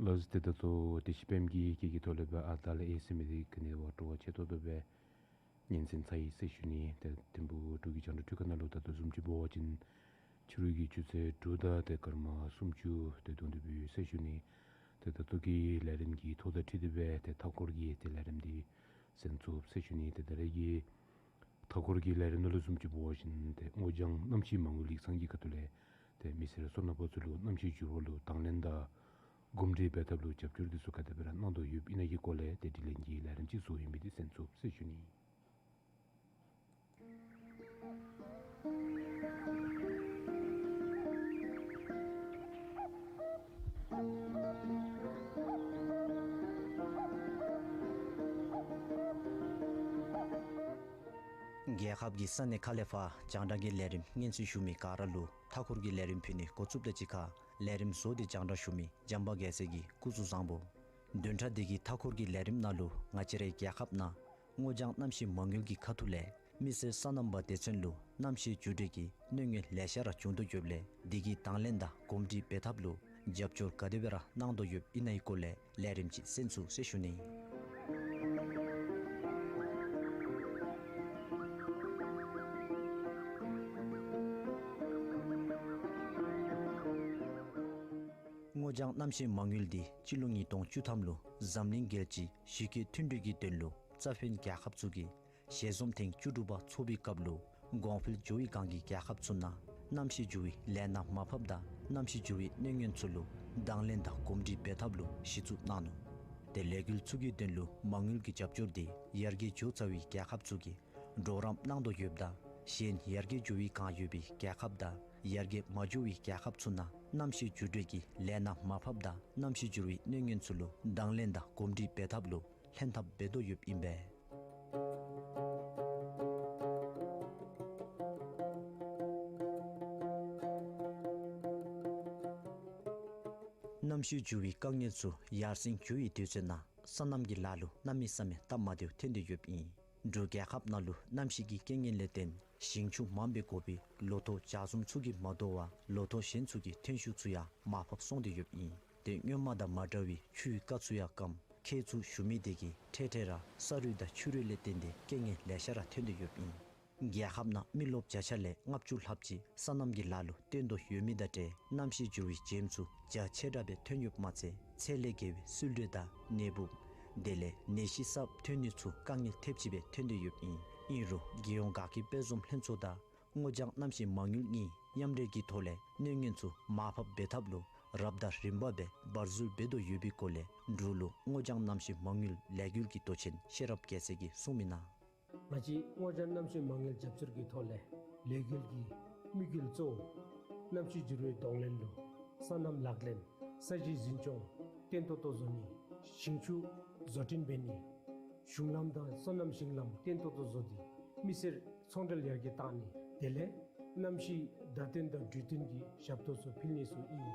ལགས་སོ། ཏེ་ད་ལྟོ་བདེ་ཆེན་པདྨ་གི་སྐད་ཀྱི་ཐོག་ལས་སྦེ་ཨ་ད་ལ་ཨེ་ཟེར་མི་འདི་ག་ནི་བ་སྤྲོ་བ་ཆེ་ཏོག་ཏོ་སྦེ་ཉན་གསན་ཚར་ཡི་ཟེར་ཞུ་ནི། ཏེ་ཐིམ་ཕུག་འབྲུག་གི་རྒྱང་བསྒྲགས་ཁྲུས་ཁང་ནང་ལུ་ད་ལྟོ་བཟུམ་ཅིག་འབད་བ་ཅིན་ཕྱི་རུ་གི་ཆུ་ཚོད་དྲུག་དང་ཏེ་སྐར་མ་སུམ་ཅུ་ཏེ་བརྡུང་སྟེ་སྦེ་ཡོད་ཟེར་ཞུ་ནི། ཏེ་ད་ལྟོ་གི་ལས་རིམ་གྱི་ཐོག་དང་འཁྲིལ་ཏེ་སྦེ་ཏེ་མཐའ་འཁོར་གྱི་ཏེ་ལས་རིམ་འདི་གསན་ཚུགས་ཟེར་ཞུ་ནི། ཏེ་ད་རེས་ཀྱི་མཐའ་འཁོར་གྱི་ལས་རིམ་ནང་ལུ་བཟུམ་ཅིག་འབད་བ་ཅིན་ཏེ་སྔོ་ལྗང་རྣམ་ཤེས་མ་དངུལ་ཡིག་ཚང་གི་ཁ་ཐུག་ལས་ཏེ་མི་སེར་སོ་ནམ་པ་ཚུ་ལུ་རྣམ་ཤེས་འགྱུར་བ་ལུ་དང་ལེན་དང་གོམས་འདྲིས་འབད་ཐབས་ལུ་རྒྱབ་སྐྱོར་འདི་ཚུ་ག་དེ་སྦེ་ར་གནང་དོ་ཡོདཔ་ཨིན་ན་གི་སྐོར་ལས་ཏེ་དྲི་ལན་གྱི་ལས་རིམ་ཅིག་བཟོ་ཡི་མི་འདི་གསན་ཚུགས་ཟེར་ཞུ་ནི། རྒྱལ་ཁབ་ཀྱི་ས་གནས་ཁག་ལས་ཕར་རྒྱང་བསྒྲགས་ཀྱི་ལས་རིམ་སྙན་གསན་ཞུ་མི་ག་ར་ལུ་མཐའ་འཁོར་གྱི་ལས་རིམ་ཕུལ་ནི་འགོ་བཙུགསཔ་དང་གཅིག་ཁར་ལས་རིམ་བཟོ་སྟེ་རྒྱང་བསྒྲགས་ཞུ་མི་བྱམས་པ་རྒྱལ་མཚན་གྱི་སྐུ་གཟུགས་བཟང་པོ། བདུན་ཕྲག་འདི་གི་མཐའ་འཁོར་གྱི་ལས་རིམ་ནང་ལུ་ང་བཅས་རའི་རྒྱལ་ཁབ་ནང་སྔོ་ལྗང་རྣམ་ཤེས་མ་དངུལ་གྱི་ཁ་ཐུག་ལས་མི་སེར་སོ་ནམ་པ་སྡེ་ཚན་ལུ་རྣམ་ཤེས་འགྱུར་འགྲོས་ཀྱི་གནོད་ངན་ལེ་ཤ་ར་བྱུང་དོ་ཡོདཔ་ལས་འདི་གི་དང་ལེན་དང་གོམས་འདྲིས་འབད་ཐབས་ལུ་རྒྱབ་སྐྱོར་ག་དེ་སྦེ་ར་གནང་དོ་ཡོདཔ་ཨིན་ན་གི་སྐོར་ལས་ལས་རིམ་ཅིག་གསན་ཚུགས་ཟེར་ཞུ་ནི། སྔོ་ལྗང་རྣམ་ཤེས་མ་དངུལ་འདི་སྤྱི་ལོ་ཉིས་སྟོང་བཅུ་ཐམ་ལུ་འཛམ་གླིང་རྒྱལ་སྤྱིའི་གཞི་བཀོད་མཐུན་གྲོས་ཀྱི་དོན་ལུ་རྩ་ཕན་རྒྱལ་ཁབ་ཚུ་གི་ཞལ་འཛོམས་ཐེངས་བཅུ་དྲུག་པ་ཚོགས་པའི་སྐབས་ལུ་གོང་འཕེལ་འགྱོ་བའི་སྒང་གི་རྒྱལ་ཁབ་ཚུ་ནང་གནམ་གཤིས་འགྱུར་བའི་ལས་སྣ་མར་ཕབ་དང་གནམ་གཤིས་འགྱུར་བའི་གནོད་ངན་ཚུ་ལུ་དང་ལེན་དང་གོམས་འདྲིས་འབད་ཐབས་ལུ་གཞི་བཙུགས་གནང་ནུག། ཏེ་ལས་འགུལ་ཚུ་གི་དོན་ལུ་མ་དངུལ་གྱི་རྒྱབ་སྐྱོར་འདི་ཡར་རྒྱས་འགྱོ་ཚར་བའི་རྒྱལ་ཁབ་ཚུ་གིས་གྲོགས་རམ་གནང་དོ་ཡོདཔ་དང་གཞན་ཡར་རྒྱས་འགྱོ་བའི་སྒང་ཡོད་པའི་རྒྱལ་ཁབ་དང་ཡར་རྒྱས་མ་འགྱོ་བའི་རྒྱལ་ཁབ་ཚུ་ནང་གནམ་གཤིས་འགྱུར་འགྲོས་ཀྱི་ལས་སྣ་མར་ཕབ་དང་གནམ་གཤིས་འགྱུར་བའི་གནོད་ངན་ཚུ་ལུ་དང་ལེན་དང་གོམས་འདྲིས་འབད་ཐབས་ལུ་ལྷན་ཐབས་འབད་དོ་ཡོདཔ་ཨིན་པས། གནམ་གཤིས་འགྱུར་བའི་དཀའ་ངལ་ཚུ་ཡར་སེང་འགྱོ་བའི་དུས་ཚོད་ནང་སོ་ནམ་གྱི་ལཱ་ལུ་གནམ་མེད་ས་མེད་སྟབས་མ་བདེཝ་ཐོན་དོ་ཡོདཔ་ཨིན། འབྲུག་རྒྱལ་ཁབ་ནང་ལུ་གནམ་གཤིས་ཀྱི་རྐྱེན་ངན་ལས་བརྟེན་ཞིང་ཆུ་མངམ་སྦེ་དགོ་པའི་ལོ་ཐོག་བྱ་བཟུམ་ཚུ་གིས་མ་དོ་བར་ལོ་ཐོག་གཞན་ཚུ་གི་ཐོན་ཤུགས་ཚུ་ཡང་མར་ཕབ་སོང་སྟེ་ཡོདཔ་ཨིན། ཏེ་སྔོན་མ་དང་མ་འདྲ་བའི་ཆུའི་རྐ་ཚུ་ཡང་སྐམ་ཁྱེགས་ཚུ་ཞུ་མི་དེ་གིས་འཕྲལ་འཕྲལ་ར་ས་རུད་དང་ཆུ་རུད་ལས་བརྟེན་ཏེ་རྐྱེན་ངན་ལེ་ཤ་ར་ཐོན་ཏེ་ཡོདཔ་ཨིན། རྒྱལ་ཁབ་ནང་མི་རློབས་བརྒྱ་ཆ་ལས་ལྔ་བཅུ་ལྷགཔ་ཅིག་སོ་ནམ་གྱི་ལཱ་ལུ་བརྟེན་དོ་ཡོད་མི་དང་འབྲེལ་གནམ་གཤིས་འགྱུར་བའི་རྒྱལམ་ཚུ་རྒྱ་ཆེ་དྲགས་སྦེ་ཐོན་ཡོདཔ་མ་ཚད་ཚད་ལས་བརྒལ་བའི་བསིལ་དྲོད་དང་ནད་འབུཔ་དེ་ལས་ནད་གཞི་གསརཔ་ཐོན་ནི་ཚུ་དཀའ་ངལ་ཐེབས་ཅིག་སྦེ་ཐོན་ཏེ་ཡོདཔ་ཨིན། ཨིན་རུང་རྒྱལ་ཡོངས་དགའ་སྐྱིད་དཔལ་འཛོམས་ལྷན་ཚོགས་དང་སྔོ་ལྗང་གནམ་གཤིས་མ་དངུལ་གཉིས་མཉམ་འབྲེལ་གྱི་ཐོག་ལས་གནོད་ངན་ཚུ་མར་ཕབ་འབད་ཐབས་ལུ་རབ་དང་རིམ་པ་སྦེ་འབར་འཛུལ་འབད་དོ་ཡོད་པའི་སྐོར་ལས་འབྲུག་ལུ་སྔོ་ལྗང་གནམ་གཤིས་མ་དངུལ་ལས་འགུལ་གྱི་མདོ་ཆེན་ཤེས་རབ་རྒྱལ་མཚན་གྱིས་གསུངས་མི་ནང་། ང་བཅས་སྔོ་ལྗང་གནམ་གཤིས་མ་དངུལ་རྒྱབ་སྐྱོར་གྱི་ཐོག་ལས་ལས་འགུལ་གྱི་དམིགས་ཡུལ་གཙོ་བོ་གནམ་གཤིས་འགྱུར་བའི་གདོང་ལེན་ལུ་སོ་ནམ་ལག་ལེན་ས་གཞི་འཛིན་སྐྱོང་བརྟན་ཏོག་ཏོ་བཟོ་ནི། ཞིང་ཆུ་བཟོ་སྐྲུན་འབད་ནི། གཞུང་ལམ་དང་སོ་ནམ་ཞིང་ལམ་བརྟན་ཏོག་ཏོ་བཟོ་སྟེ་མི་སེར་ཚོང་འབྲེལ་ཡར་རྒྱས་བཏང་ནི། དེ་ལས་གནམ་གཤིས་བརྡ་སྟོན་དང་འབྲུ་སྟོན་གྱི་ཞབས་ཏོག་ཚུ་ཕུལ་ནི་ཚུ་ཨིན།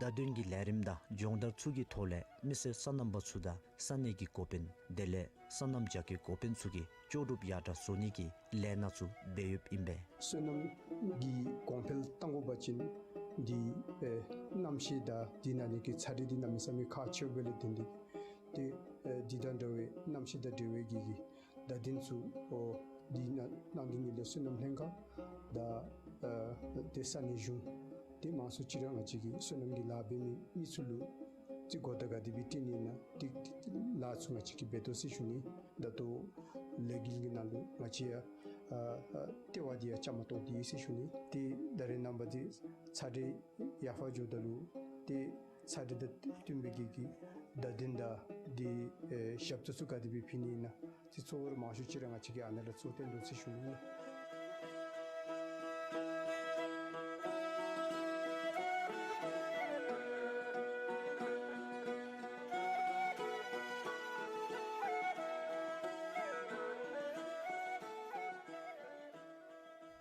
བརྡ་སྟོན་གྱི་ལས་རིམ་དང་སྦྱོང་བརྡར་ཚུ་གི་ཐོག་ལས་མི་སེར་སོ་ནམ་པ་ཚུ་དང་ས་གནས་ཀྱི་འགོ་དཔོན་དེ་ལས་སོ་ནམ་རྒྱ་སྐྱེད་འགོ་དཔོན་ཚུ་གིས་ལྕོགས་གྲུབ་ཡར་དྲག་བཟོ་ནི་གི་ལས་སྣ་ཚུ་འབད་ཡོདཔ་ཨིན་པས། སོ་ནམ་གྱི་གོང་འཕེལ་གཏང་དགོ་པ་ཅིན་འདི་ཨེ་གནམ་གཤིས་དང་འདི་ནང་ལས་ཀྱི་ཚ་དྲོད་འདི་གནམ་མེད་ས་མེད་ཁག་ཆེཝ་ལས་བརྟེན་ཏེ་ཏེ་ཨེ་འདི་དང་འདྲ་བའི་གནམ་གཤིས་དང་འབྲེལ་བའི་གི་གི་བརྡ་དོན་ཚུ་ཨོ་འདི་ནང་གནང་དོ་ནི་ལས་སོ་ནམ་ལྷན་ཁག་དང་ཨེ་ཏེ་ས་གནས་གཞུང་ཏེ་མང་སུ་ཅིག་ར་ང་བཅས་ཀྱི་སོ་ནམ་གྱི་ལཱ་འབད་མི་མི་ཚུ་ལུ་ཏེ་གོ་བརྡ་ག་དེ་སྦེ་སྤྲོད་ནི་ཨིན་ན་ཏེ་ཏེ་ལཱ་ཚུ་ང་བཅས་ཀྱིས་འབད་དོ་ཟེར་ཞུ་ནི། ད་ལྟོ་ལས་འགུལ་གྱི་ནང་ལུ་ང་བཅས་ཡང་ཨ་ཨ་ལྟེ་བ་འདི་ཡང་བཅའ་མར་གཏོགས་ཏེ་ཡོད་ཟེར་ཞུ་ནི། ཏེ་ད་རེས་ནངས་པ་འདི་ཚ་དྲོད་ཡར་འཕར་འགྱོཝ་ད་ལུ་ཏེ་ཚ་དྲོད་དང་བསྟུན་པའི་གི་གི་བརྡ་དོན་དང་འདི་ཨེ་ཞབས་ཏོག་ཚུ་ག་དེ་སྦེ་ཕུལ་ནི་ཨིན་ན་ཏེ་གཙོ་བོར་མང་ཤོས་ཅིག་ར་ང་བཅས་ཀྱིས་ཨ་ནཱ་ལས་གཙོ་བོ་བཏོན་དོ་ཟེར་ཞུ་ནི་ཨིན།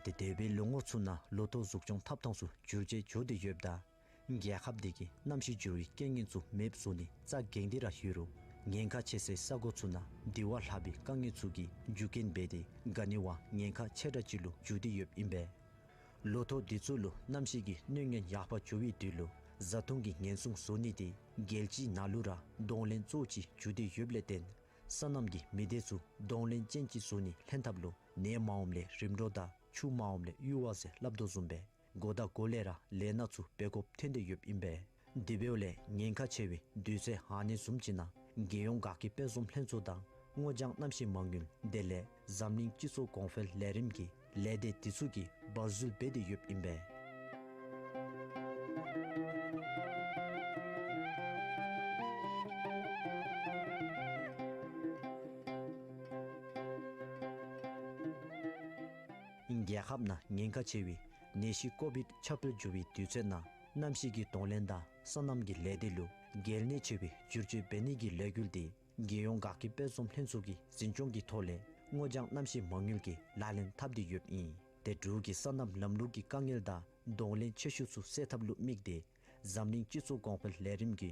ཏེ་འདས་པའི་ལོ་ངོ་ཚུ་ནང་ལོ་ཐོག་འཛུགས་སྐྱོང་ཐབས་ཐངས་ཚུ་འགྱུར་བཅོས་འགྱོ་སྟེ་ཡོདཔ་ད་རྒྱལ་ཁབ་འདི་གིས་གནམ་གཤིས་འགྱུར་བའི་རྐྱེན་ངན་ཚུ་མེདཔ་བཟོ་ནི་རྩ་འགེངས་ཏེ་ར་ཡོད་རུང་ ཉེན་ཁ་ཆེ་སའི་ས་གོ་ཚུ་ནང་འདི་བ་ལྷག་པའི་དཀའ་ངལ་ཚུ་གིས་རྒྱུ་རྐྱེན་འབད་དེ་ག་ནི་བ་ཉེན་ཁ་ཆེ་དྲགས་ཅིག་ལུ་འགྱུར་ཏེ་ཡོདཔ་ཨིན་པས། ལོ་ཐོག་འདི་ཚུ་ལུ་གནམ་གཤིས་ཀྱི་གནོད་ཉེན་ཡར་འཕར་འགྱོ་བའི་དུས་ལུ་བཟའ་འཐུང་གི་ཉེན་སྲུང་བཟོ་ནི་དེ་རྒྱལ་སྤྱིའི་ནང་ལུ་ར་གདོང་ལེན་གཙོ་བོ་ཅིག་གྱུར་ཏེ་ཡོདཔ་ལས་བརྟེན་སོ་ནམ་གྱི་མི་སྡེ་ཚུ་གདོང་ལེན་ཅན་ཅིག་བཟོ་ནིའི་ལྷན་ཐབས་ལུ་ནད་མ་འོངམ་ལས་རིམ་གྲོ་དང་ཆུ་མ་འོངམ་ལས་གཡུར་བ་ཟེར་སླབ་དོ་བཟུམ་སྦེ་འགོ་དང་འགོ་ལས་ར་ལས་སྣ་ཚུ་འབད་དགོཔ་ཐོན་ཏེ་ཡོདཔ་ཨིན་པས། དེ་འབདཝ་ལས་ཉེན་ཁ་ཆེ་བའི་དུས་ཚོད་ཨ་ནི་བཟུམ་ཅིག་ནང་རྒྱལ་ཡོངས་དགའ་སྐྱིད་དཔལ་འཛོམས་ལྷན་ཚོགས་དང་སྔོ་ལྗང་གནམ་གཤིས་མ་དངུལ་དེ་ལས་འཛམ་གླིང་སྤྱི་ཚོགས་གོང་འཕེལ་ལས་རིམ་གྱི་ལས་སྡེ་འདི་ཚུ་གིས་བར་འཛུལ་འབད་དེ་ཡོདཔ་ཨིན་པས། རྒྱལ་ཁབ་ནང་ཉེན་ཁ་ཆེ་བའི་ནད་གཞི་ཀོ་བིཌ་ཁྱབ་སྤེལ་འགྱོ་བའི་དུས་ཚོད་ནང་གནམ་གཤིས་ཀྱི་གདོང་ལེན་དང་སོ་ནམ་གྱི་ལས་སྡེ་ལུ་གལ་གནད་ཆེ་བའི་བསྒྱུར་བཅོས་འབད་ནི་གི་ལས་འགུལ་དེ་རྒྱལ་ཡོངས་དགའ་སྐྱིད་དཔལ་འཛོམས་ལྷན་ཚོགས་ཀྱི་འཛིན་སྐྱོང་གི་ཐོག་ལས་སྔོ་ལྗང་གནམ་གཤིས་མ་དངུལ་གྱིས་ལག་ལེན་འཐབ་སྟེ་ཡོདཔ་ཨིན། དེ་འབྲུག་གི་སོ་ནམ་ལམ་ལུགས་ཀྱི་དཀའ་ངལ་དང་གདོང་ལེན་ཆེ་ཤོས་ཚུ་སེལ་ཐབས་ལུ་དམིགས་ཏེ་འཛམ་གླིང་སྤྱི་ཚོགས་གོང་འཕེལ་ལས་རིམ་གྱི་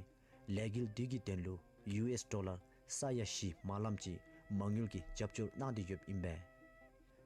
ལས་འགུལ་འདི་གི་དོན་ལུ་ཡུ་ཨེསི་ཌོ་ལར་ས་ཡ་བཞི་མ་ལམ་ཅིག་མ་དངུལ་གྱི་རྒྱབ་སྐྱོར་གནང་སྟེ་ཡོདཔ་ཨིན་པས།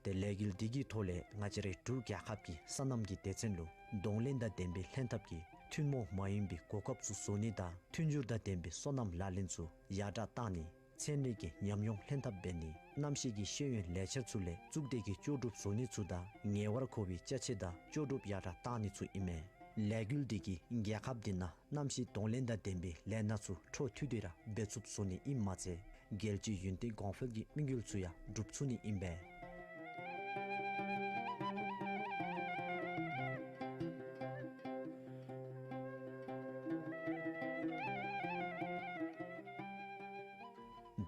དེ་ལས་འགུལ་འདི་གི་ཐོག་ལས་ང་བཅས་རའི་འབྲུག་རྒྱལ་ཁབ་ཀྱི་སོ་ནམ་གྱི་སྡེ་ཚན་ལུ་གདོང་ལེན་དང་ལྡན་པའི་ལྷན་ཐབས་ཀྱིས་ཐུན་མོང་མ་ཡིན་པའི་གོ་སྐབས་ཚུ་བཟོ་ནི་དང་མཐུན་སྦྱོར་དང་ལྡན་པའི་སོ་ནམ་ལག་ལེན་ཚུ་ཡར་དྲགས་གཏང་ནི། ཚན་རིག་གི་ཉམས་མྱོང་ལྷན་ཐབས་འབད་ནི། གནམ་གཤིས་ཀྱི་ཤེས་ཡོན་ལས་འཆར་ཚུ་ལས་གཙུག་སྡེ་གི་ལྕོགས་གྲུབ་བཟོ་ནི་ཚུ་དང་ངེས་པར་དགོ་པའི་ཅ་ཆས་དང་ལྕོགས་གྲུབ་ཡར་དྲགས་གཏང་ནི་ཚུ་ཨིན་མས། ལས་འགུལ་འདི་གིས་རྒྱལ་ཁབ་འདི་ནང་གནམ་གཤིས་གདོང་ལེན་དང་ལྡན་པའི་ལས་སྣ་ཚུ་འཕྲོ་མཐུད་དེ་ར་འབད་ཚུགསཔ་བཟོ་ནི་ཨིནམ་མ་ཚད་རྒྱལ་སྤྱིའི་ཡུན་བརྟན་གོང་འཕེལ་གྱི་དམིགས་ཡུལ་ཚུ་ཡང་འགྲུབ་ཚུགས་ནི་ཨིན་པས།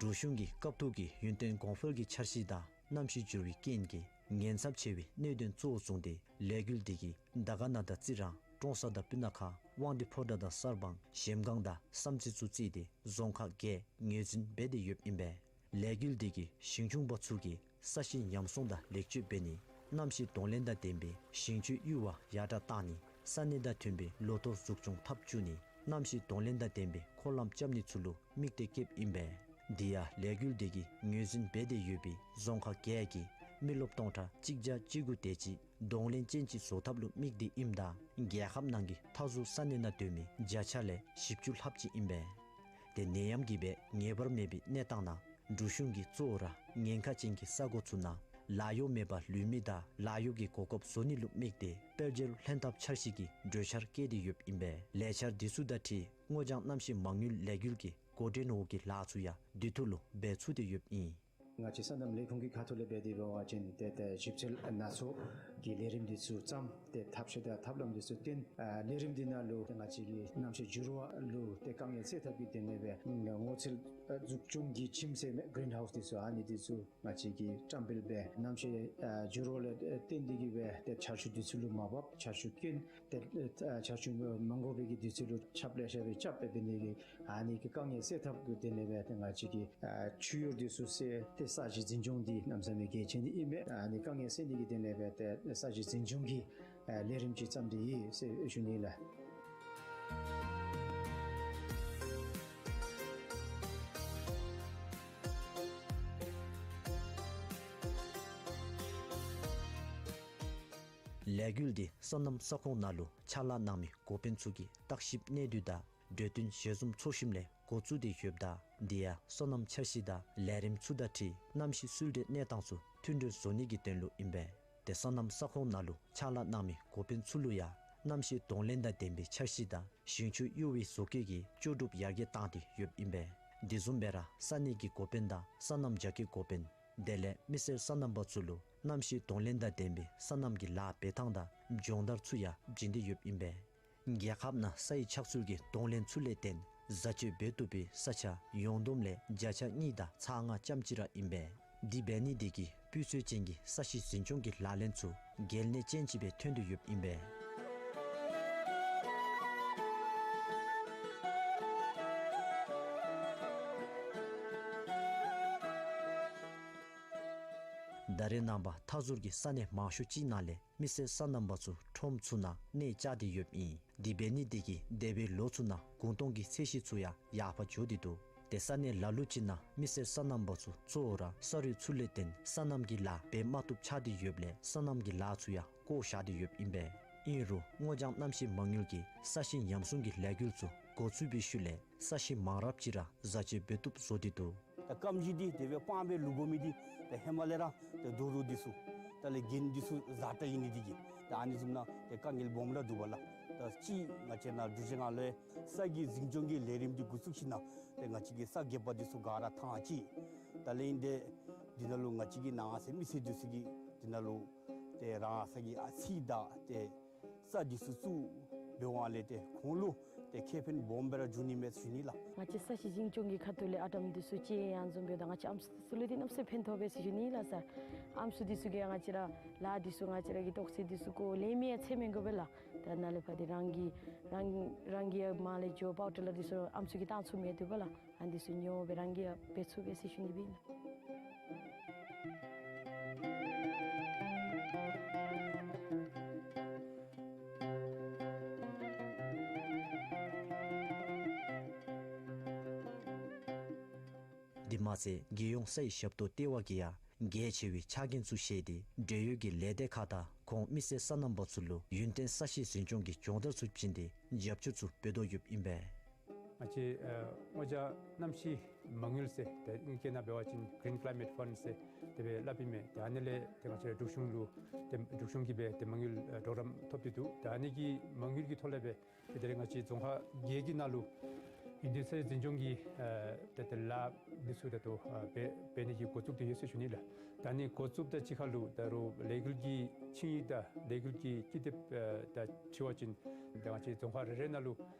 འབྲུག་གཞུང་གིས་སྐབས་ཐོག་གི་ཡུན་བརྟན་གོང་འཕེལ་གྱི་འཆར་གཞི་དང་གནམ་གཤིས་འགྱུར་བའི་རྐྱེན་གྱིས་ཉེན་ཚབས་ཆེ་བའི་གནད་དོན་གཙོ་བོ་བཟུང་སྟེ་ལས་འགུལ་འདི་གིས་དར་དཀར་ན་དང་རྩི་རང་ཀྲོང་གསར་དང་སྤུ་ན་ཁ་དབང་འདུས་ཕོ་བྲང་དང་གསར་སྤང་གཞལམ་སྒང་དང་བསམ་རྩེ་ཚུ་བརྩིས་ཏེ་རྫོང་ཁག་བརྒྱད་ངོས་འཛིན་འབད་དེ་ཡོདཔ་ཨིན་པས། ལས་འགུལ་འདི་གིས་ཞིང་ཆུང་པ་ཚུ་གིས་ས་གཞི་ཉམས་སྲུང་དང་ལེགས་བཅོས་འབད་ནི། གནམ་གཤིས་གདོང་ལེན་དང་ལྡན་པའི་ཞིང་ཆུའི་གཡུར་བ་ཡར་དྲགས་གཏང་ནི། ས་གནས་དང་མཐུན་པའི་ལོ་ཐོག་འཛུགས་སྐྱོང་འཐབ་བཅུག་ནི། གནམ་གཤིས་གདོང་ལེན་དང་ལྡན་པའི་འཁོར་ལམ་རྐྱབ་ནི་ཚུ་ལུ་དམིགས་ཏེ་བསྐྱེདཔ་ཨིན་པས། དེ་ཡང་ལས་འགུལ་འདི་གིས་ངོས་འཛིན་འབད་དེ་ཡོད་པའི་རྫོང་ཁག་བརྒྱད་ཀྱི་མི་རློབས་སྟོང་ཕྲག་གཅིག་བརྒྱ་བཅུ་དགུ་དེ་ཅིག་གདོང་ལེན་ཅན་ཅིག་བཟོ་ཐབས་ལུ་དམིགས་ཏེ་ཨིནམ་ད་རྒྱལ་ཁབ་ནང་གི་མཐའ་ཟུར་ས་གནས་ནང་སྡོད་མི་བརྒྱ་ཆ་ལས་བཞི་བཅུ་ལྷགཔ་ཅིག་ཨིན་པས། དེ་ནད་ཡམས་ཀྱིས་འབད་ངེས་པར་མེད་པའི་གནས་སྟངས་ནང་འབྲུག་གཞུང་གིས་གཙོ་བོ་ར་ཉེན་ཁ་ཅན་གྱི་ས་གོ་ཚུ་ནང་ལཱ་གཡོག་མེད་པར་ལུས་མི་དང་ལཱ་གཡོག་གི་གོ་སྐབས་བཟོ་ནི་ལུ་དམིགས་ཏེ་དཔལ་འབྱོར་ལྷན་ཐབས་འཆར་གཞི་གི་གྲོས་འཆར་བཀོད་དེ་ཡོདཔ་ཨིན་པས། ལས་འཆར་འདི་ཚུ་དང་འཁྲིལ་སྔོ་ལྗང་གནམ་གཤིས་མ་དངུལ་ལས་འགུལ་གྱི་འགོ་འདྲེན་འོག་གི་ལཱ་ཚུ་ཡང་དུས་ཐོག་ལུ་འབད་ཚུགས་ཏེ་ཡོདཔ་ཨིན། ང་བཅས་སོ་ནམ་ལས་ཁུངས་ཀྱི་ཁ་ཐུག་ལས་འབད་དེ་འབད་བ་ཅིན་ཏེ་ཏེ་ཞིབ་འཚོལ་སྣ་ཚོགས་ཀྱི་ལས་རིམ་འདི་ཚུ་བརྩམས་ཏེ་ཐབས་ཤེས་དང་ཐབས་ལམ་འདི་ཚུ་བཏོན། ཨ་ལས་རིམ་འདི་ནང་ལུ་ཏེ་ང་བཅས་ཀྱི་གནམ་གཤིས་འགྱུར་བ་ལུ་ཏེ་དཀའ་ངལ་སེལ་ཐབས་ཀྱི་དོན་ལས་འབད་སྔོ་ཚལ་འཛུགས་སྐྱོང་གི་ཁྱིམ་ཟེར་མི་གི་རིན་ཧའུསི་འདི་ཚུ་ཨ་ནི་འདི་ཚུ་ང་བཅས་ཀྱིས་བཀྲམ་སྤེལ་འབད། གནམ་གཤིས་ཨ་འགྱུར་བ་ལུ་བརྟེན་ཏེ་གིས་འབད་ཏེ་ཆར་ཆུ་དུས་ཚོད་ལུ་མ་འབབ། ཆར་ཆུ་དཀོན། ཏེ་ཨ་ཆར་ཆུ་མ་དགོ་པའི་གི་དུས་ཚོད་ལུ་ཆརཔ་ལེ་ཤ་སྦེ་རྐྱབ་སྦེ་འབད་ནི་གི་ཨ་ནི་གི་དཀའ་ངལ་སེལ་ཐབས་ཀྱི་དོན་ལས་འབད་ཏེ་ང་བཅས་ཀྱིས་ཨ་ཆུ་གཡུར་འདི་ཚུ་སེལ་ཏེ་ས་གཞི་འཛིན་སྐྱོང་འདི་གནམ་མེད་ས་མེད་གལ་ཆེ་ནི་ཨིན་པས། ཨ་ནི་དཀའ་ངལ་སེལ་ནི་གི་དོན་ལས་འབད་ཏེ་ས་གཞི་འཛིན་སྐྱོང་གི་ཨ་ལས་རིམ་ཅིག་བརྩམས་ཏེ་ཡོད་ཟེར་ཞུ་ནི་ལགས། ལས་འགུལ་འདི་སོ་ནམ་ས་ཁོངས་ནང་ལུ་ཕྱག་ལཱ་གནང་མི་འགོ་དཔོན་ཚུ་གི་བརྟག་ཞིབ་གནད་བསྡུས་དང་གྲོས་བསྟུན་ཞལ་འཛོམས་ཚོགས་ཞིབ་ལས་འགོ་བཙུགས་ཏེ་ཡོདཔ་ད་འདི་ཡང་སོ་ནམ་འཆར་གཞི་དང་ལས་རིམ་ཚུ་དང་འཁྲིལ་གནམ་གཤིས་ཚུལ་ཁྲིམས་གནས་སྟངས་ཚུ་མཐུན་སྒྲིལ་བཟོ་ནི་གི་དོན་ལུ་ཨིན་པས། ཏེ་སོ་ནམ་ས་ཁོངས་ནང་ལུ་ཕྱག་ལཱ་གནང་མི་འགོ་དཔོན་ཚུ་ལུ་ཡང་གནམ་གཤིས་གདོང་ལེན་དང་ལྡན་པའི་འཆར་གཞི་དང་ཞིང་ཆུ་གཡུར་བའི་བཟོ་བཀོད་ཀྱི་ལྕོགས་གྲུབ་ཡར་རྒྱས་བཏང་སྟེ་ཡོདཔ་ཨིན་པས། དེ་བཟུམ་སྦེ་ར་ས་གནས་ཀྱི་འགོ་དཔོན་དང་སོ་ནམ་རྒྱ་སྐྱེད་འགོ་དཔོན་དེ་ལས་མི་སེར་སོ་ནམ་པ་ཚུ་ལུ་གནམ་གཤིས་གདོང་ལེན་དང་ལྡན་པའི་སོ་ནམ་གྱི་ལཱ་འབད་ཐངས་དང་སྦྱོང་བརྡར་ཚུ་ཡང་བྱིན་ཏེ་ཡོདཔ་ཨིན་པས། རྒྱལ་ཁབ་ནང་ས་ཡི་ཆགས་ཚུལ་གྱི་གདོང་ལེན་ཚུ་ལས་བརྟེན་བཟའ་སྤྱོད་འབད་བཏུབ་པའི་ས་ཆ་ཡོངས་བསྡོམས་ལས་བརྒྱ་ཆ་གཉིས་དང་ཚག་ལྔ་ཙམ་ཅིག་ར་ཨིན་པས། དེ་འབད་ནི་དེ་གིས་སྤུས་ཚད་ཅན་གྱི་ས་གཞི་འཛིན་སྐྱོང་གི་ལག་ལེན་ཚུ་གལ་གནད་ཅན་ཅིག་སྦེ་ཐོན་ཏེ་ཡོདཔ་ཨིན་པས། ད་རེས་ནངས་པ་མཐའ་ཟུར་གྱི་ས་གནས་མང་ཤོས་ཅིག་ནང་ལས་མི་སེར་སོ་ནམ་པ་ཚུ་ཁྲོམ་ཚུ་ནང་གནས་བཅགས་ཏེ་ཡོདཔ་ཨིན། དེ་འབད་ནི་དེ་གིས་འདས་པའི་ལོ་ཚུ་ནང་གུང་སྟོང་གི་ཚད་གཞི་ཚུ་ཡང་ཡར་འཕར་འགྱོ་སྟེ་འདུག། ཏེ་ས་གནས་ལ་ལུ་ཅིག་ནང་མི་སེར་སོ་ནམ་པ་ཚུ་གཙོ་བོ་ར་ས་རུད་ཚུ་ལས་བརྟེན་སོ་ནམ་གྱི་ལཱ་འབད་མ་བཏུབ་ཆགས་ཏེ་ཡོདཔ་ལས་སོ་ནམ་གྱི་ལཱ་ཚུ་ཡང་བཀོ་བཞག་སྟེ་ཡོདཔ་ཨིན་པས། ཨིན་རུང་སྔོ་ལྗང་གནམ་གཤིས་མ་དངུལ་གྱིས་ས་གཤིས་ཉམས་སྲུང་གི་ལས་འགུལ་ཚུ་འགོ་བཙུགས་པའི་ཤུལ་ལས་ས་གཞི་མང་རབས་ཅིག་ར་བཟའ་སྤྱོད་འབད་བཏུབ་བཟོ་སྟེ་འདུག། ད་སྐམ་ཞིང་འདི་དེ་སྦེ་སྤང་སྦེ་བླུག་དགོ་མི་འདི་ད་ཧེ་མ་ལས་ར་ད་རྡོ་རུག་འདི་ཚུ་ད་ལས་གྱེན་འདི་ཚུ་བཟའ་སྟེ་ཨིན་ནི་འདི་གིས་ད་ཨ་ནི་བཟུམ་ནང་ད་དཀའ་ངལ་སྦོམ་ར་འདུག་པ་ལགས། ད་ཅི་ང་བཅས་ནཱ་འབྲུག་རྒྱལ་ཁབ་ལུ་ས་གི་འཛིན་སྐྱོང་གི་ལས་རིམ་འདི་འགོ་བཙུགས་ཞིནམ་ལས་ད་ང་བཅས་ཀྱི་ས་གོ་བ་འདི་ཚུ་ག་ར་ཐང་ཅིག། ད་ལས་ཨིན་ཏེ་འདི་ནང་ལུ་ང་བཅས་ཀྱི་ནང་ས་མི་སེར་འདི་ཚུ་གིས་འདི་ནང་ལུ་ཏེ་རང་ས་གི་ཨ་ཙི་ད་ཏེ་ས་འདི་ཚུ་བཙུགས་འབདཝ་ལས་ཏེ་ཁོང་ལུ་ཏེ་ཁེ་ཕན་སྦོམ་སྦེ་ར་འབྱུང་ནི་མས་ཟེར་ཞུ་ནི་ལགས། ང་བཅས་ས་གཞི་འཛིན་སྐྱོང་གི་ཁ་ཐུག་ལས་ཨ་དམ་འདི་ཚུ་ཅིག་ཡང་བཟུམ་འབདཝ་ད་ང་བཅས་ཨམ་སྲུ་འདི་ཚུ་ལུ་འདི་གནམ་མེད་ས་མེད་ཕན་ཐོགས་པས་ཟེར་ཞུ་ནི་ལགས་སར། ཨམ་སྲུ་འདི་ཚུ་གིས་ཡང་ང་བཅས་ར་ལཱ་འདི་ཚུ་ང་བཅས་ར་གི་ཏོག་ཙེ་འདི་ཚུ་བཀོ་ལེན་མི་ཡང་འཚོལ་མི་དགོ་པས་ལགས། ད་ནཱ་ལས་ཕར་འདི་རང་གིས་རང་རང་གིས་ཡང་མར་ལས་འགྱོ་པའུ་ཌར་ལ་འདི་ཚུ་ཨམ་སྲུ་གིས་བཏང་ཚུགས་མི་འདུག་པས་ལགས། ཨ་འདི་ཚུ་ཉོ་སྦེ་རང་གིས་ཡང་འབད་ཚུགས་པས་ཟེར་ཞུ་ནི་སྦེ་ཨིན་ལགས། དེ་མ་ཚད་རྒྱལ་ཡོངས་སའི་ཞབས་ཏོག་ལྟེ་བ་གིས་ཡང་གལ་ཆེ་བའི་ཆ་རྐྱེན་ཚུ་བཤད་དེ་འབྲེལ་ཡོད་ཀྱི་ལས་སྡེ་ཁག་དང་ཁོང་མི་སེར་སོ་ནམ་པ་ཚུ་ལུ་ཡུན་བརྟན་ས་གཤིས་འཛིན་སྐྱོང་གི་སྦྱོང་བརྡར་ཚུ་བྱིན་ཏེ་རྒྱབ་སྐྱོར་ཚུ་འབད་དོ་ཡོདཔ་ཨིན་པས། ང་བཅས་ཨ་སྔོ་ལྗང་གནམ་གཤིས་མ་དངུལ་ཟེར་ཏེ་དབྱིན་སྐད་ནང་འབད་བ་ཅིན་Green Climate Fund ཟེར་དེ་སྦེ་སླབ་ཨིན་མས། ཏེ་ཨ་ནི་ལས་ཏེ་ང་བཅས་འབྲུག་གཞུང་ལུ་ཏེ་འབྲུག་གཞུང་གིས་སྦེ་ཏེ་མ་དངུལ་ཨ་གྲོགས་རམ་ཐོབ་སྟེ་འདུག། ཏེ་ཨ་ནི་གི་མ་དངུལ་གྱི་ཐོག་ལས་སྦེ་ཏེ་ད་རེས་ང་བཅས་རྫོང་ཁག་བརྒྱད་ཀྱི་ནང་ལུ་ཡུན་བརྟན་ས་གཤིས་འཛིན་སྐྱོང་གི་ཨ་ཏེ་ཏེ་ལཱ་འདི་ཚུ་ད་ལྟོ་ཨ་འབད་འབད་ནི་གི་འགོ་བཙུགས་ཏེ་ཡོད་ཟེར་ཞུ་ནི་ལགས། ད་ཨ་ནི་འགོ་བཙུགསཔ་དང་གཅིག་ཁར་ལུ་ད་རུང་ལས་འགུལ་གྱི་ཆིངས་ཡིག་དང་ལས་འགུལ་གྱི་ཀི་དེབ་ཨ་དང་འཁྲིལ་བ་ཅིན་ད་ང་བཅས་རྫོང་ཁག་རེ་རེ་ནང་ལུ་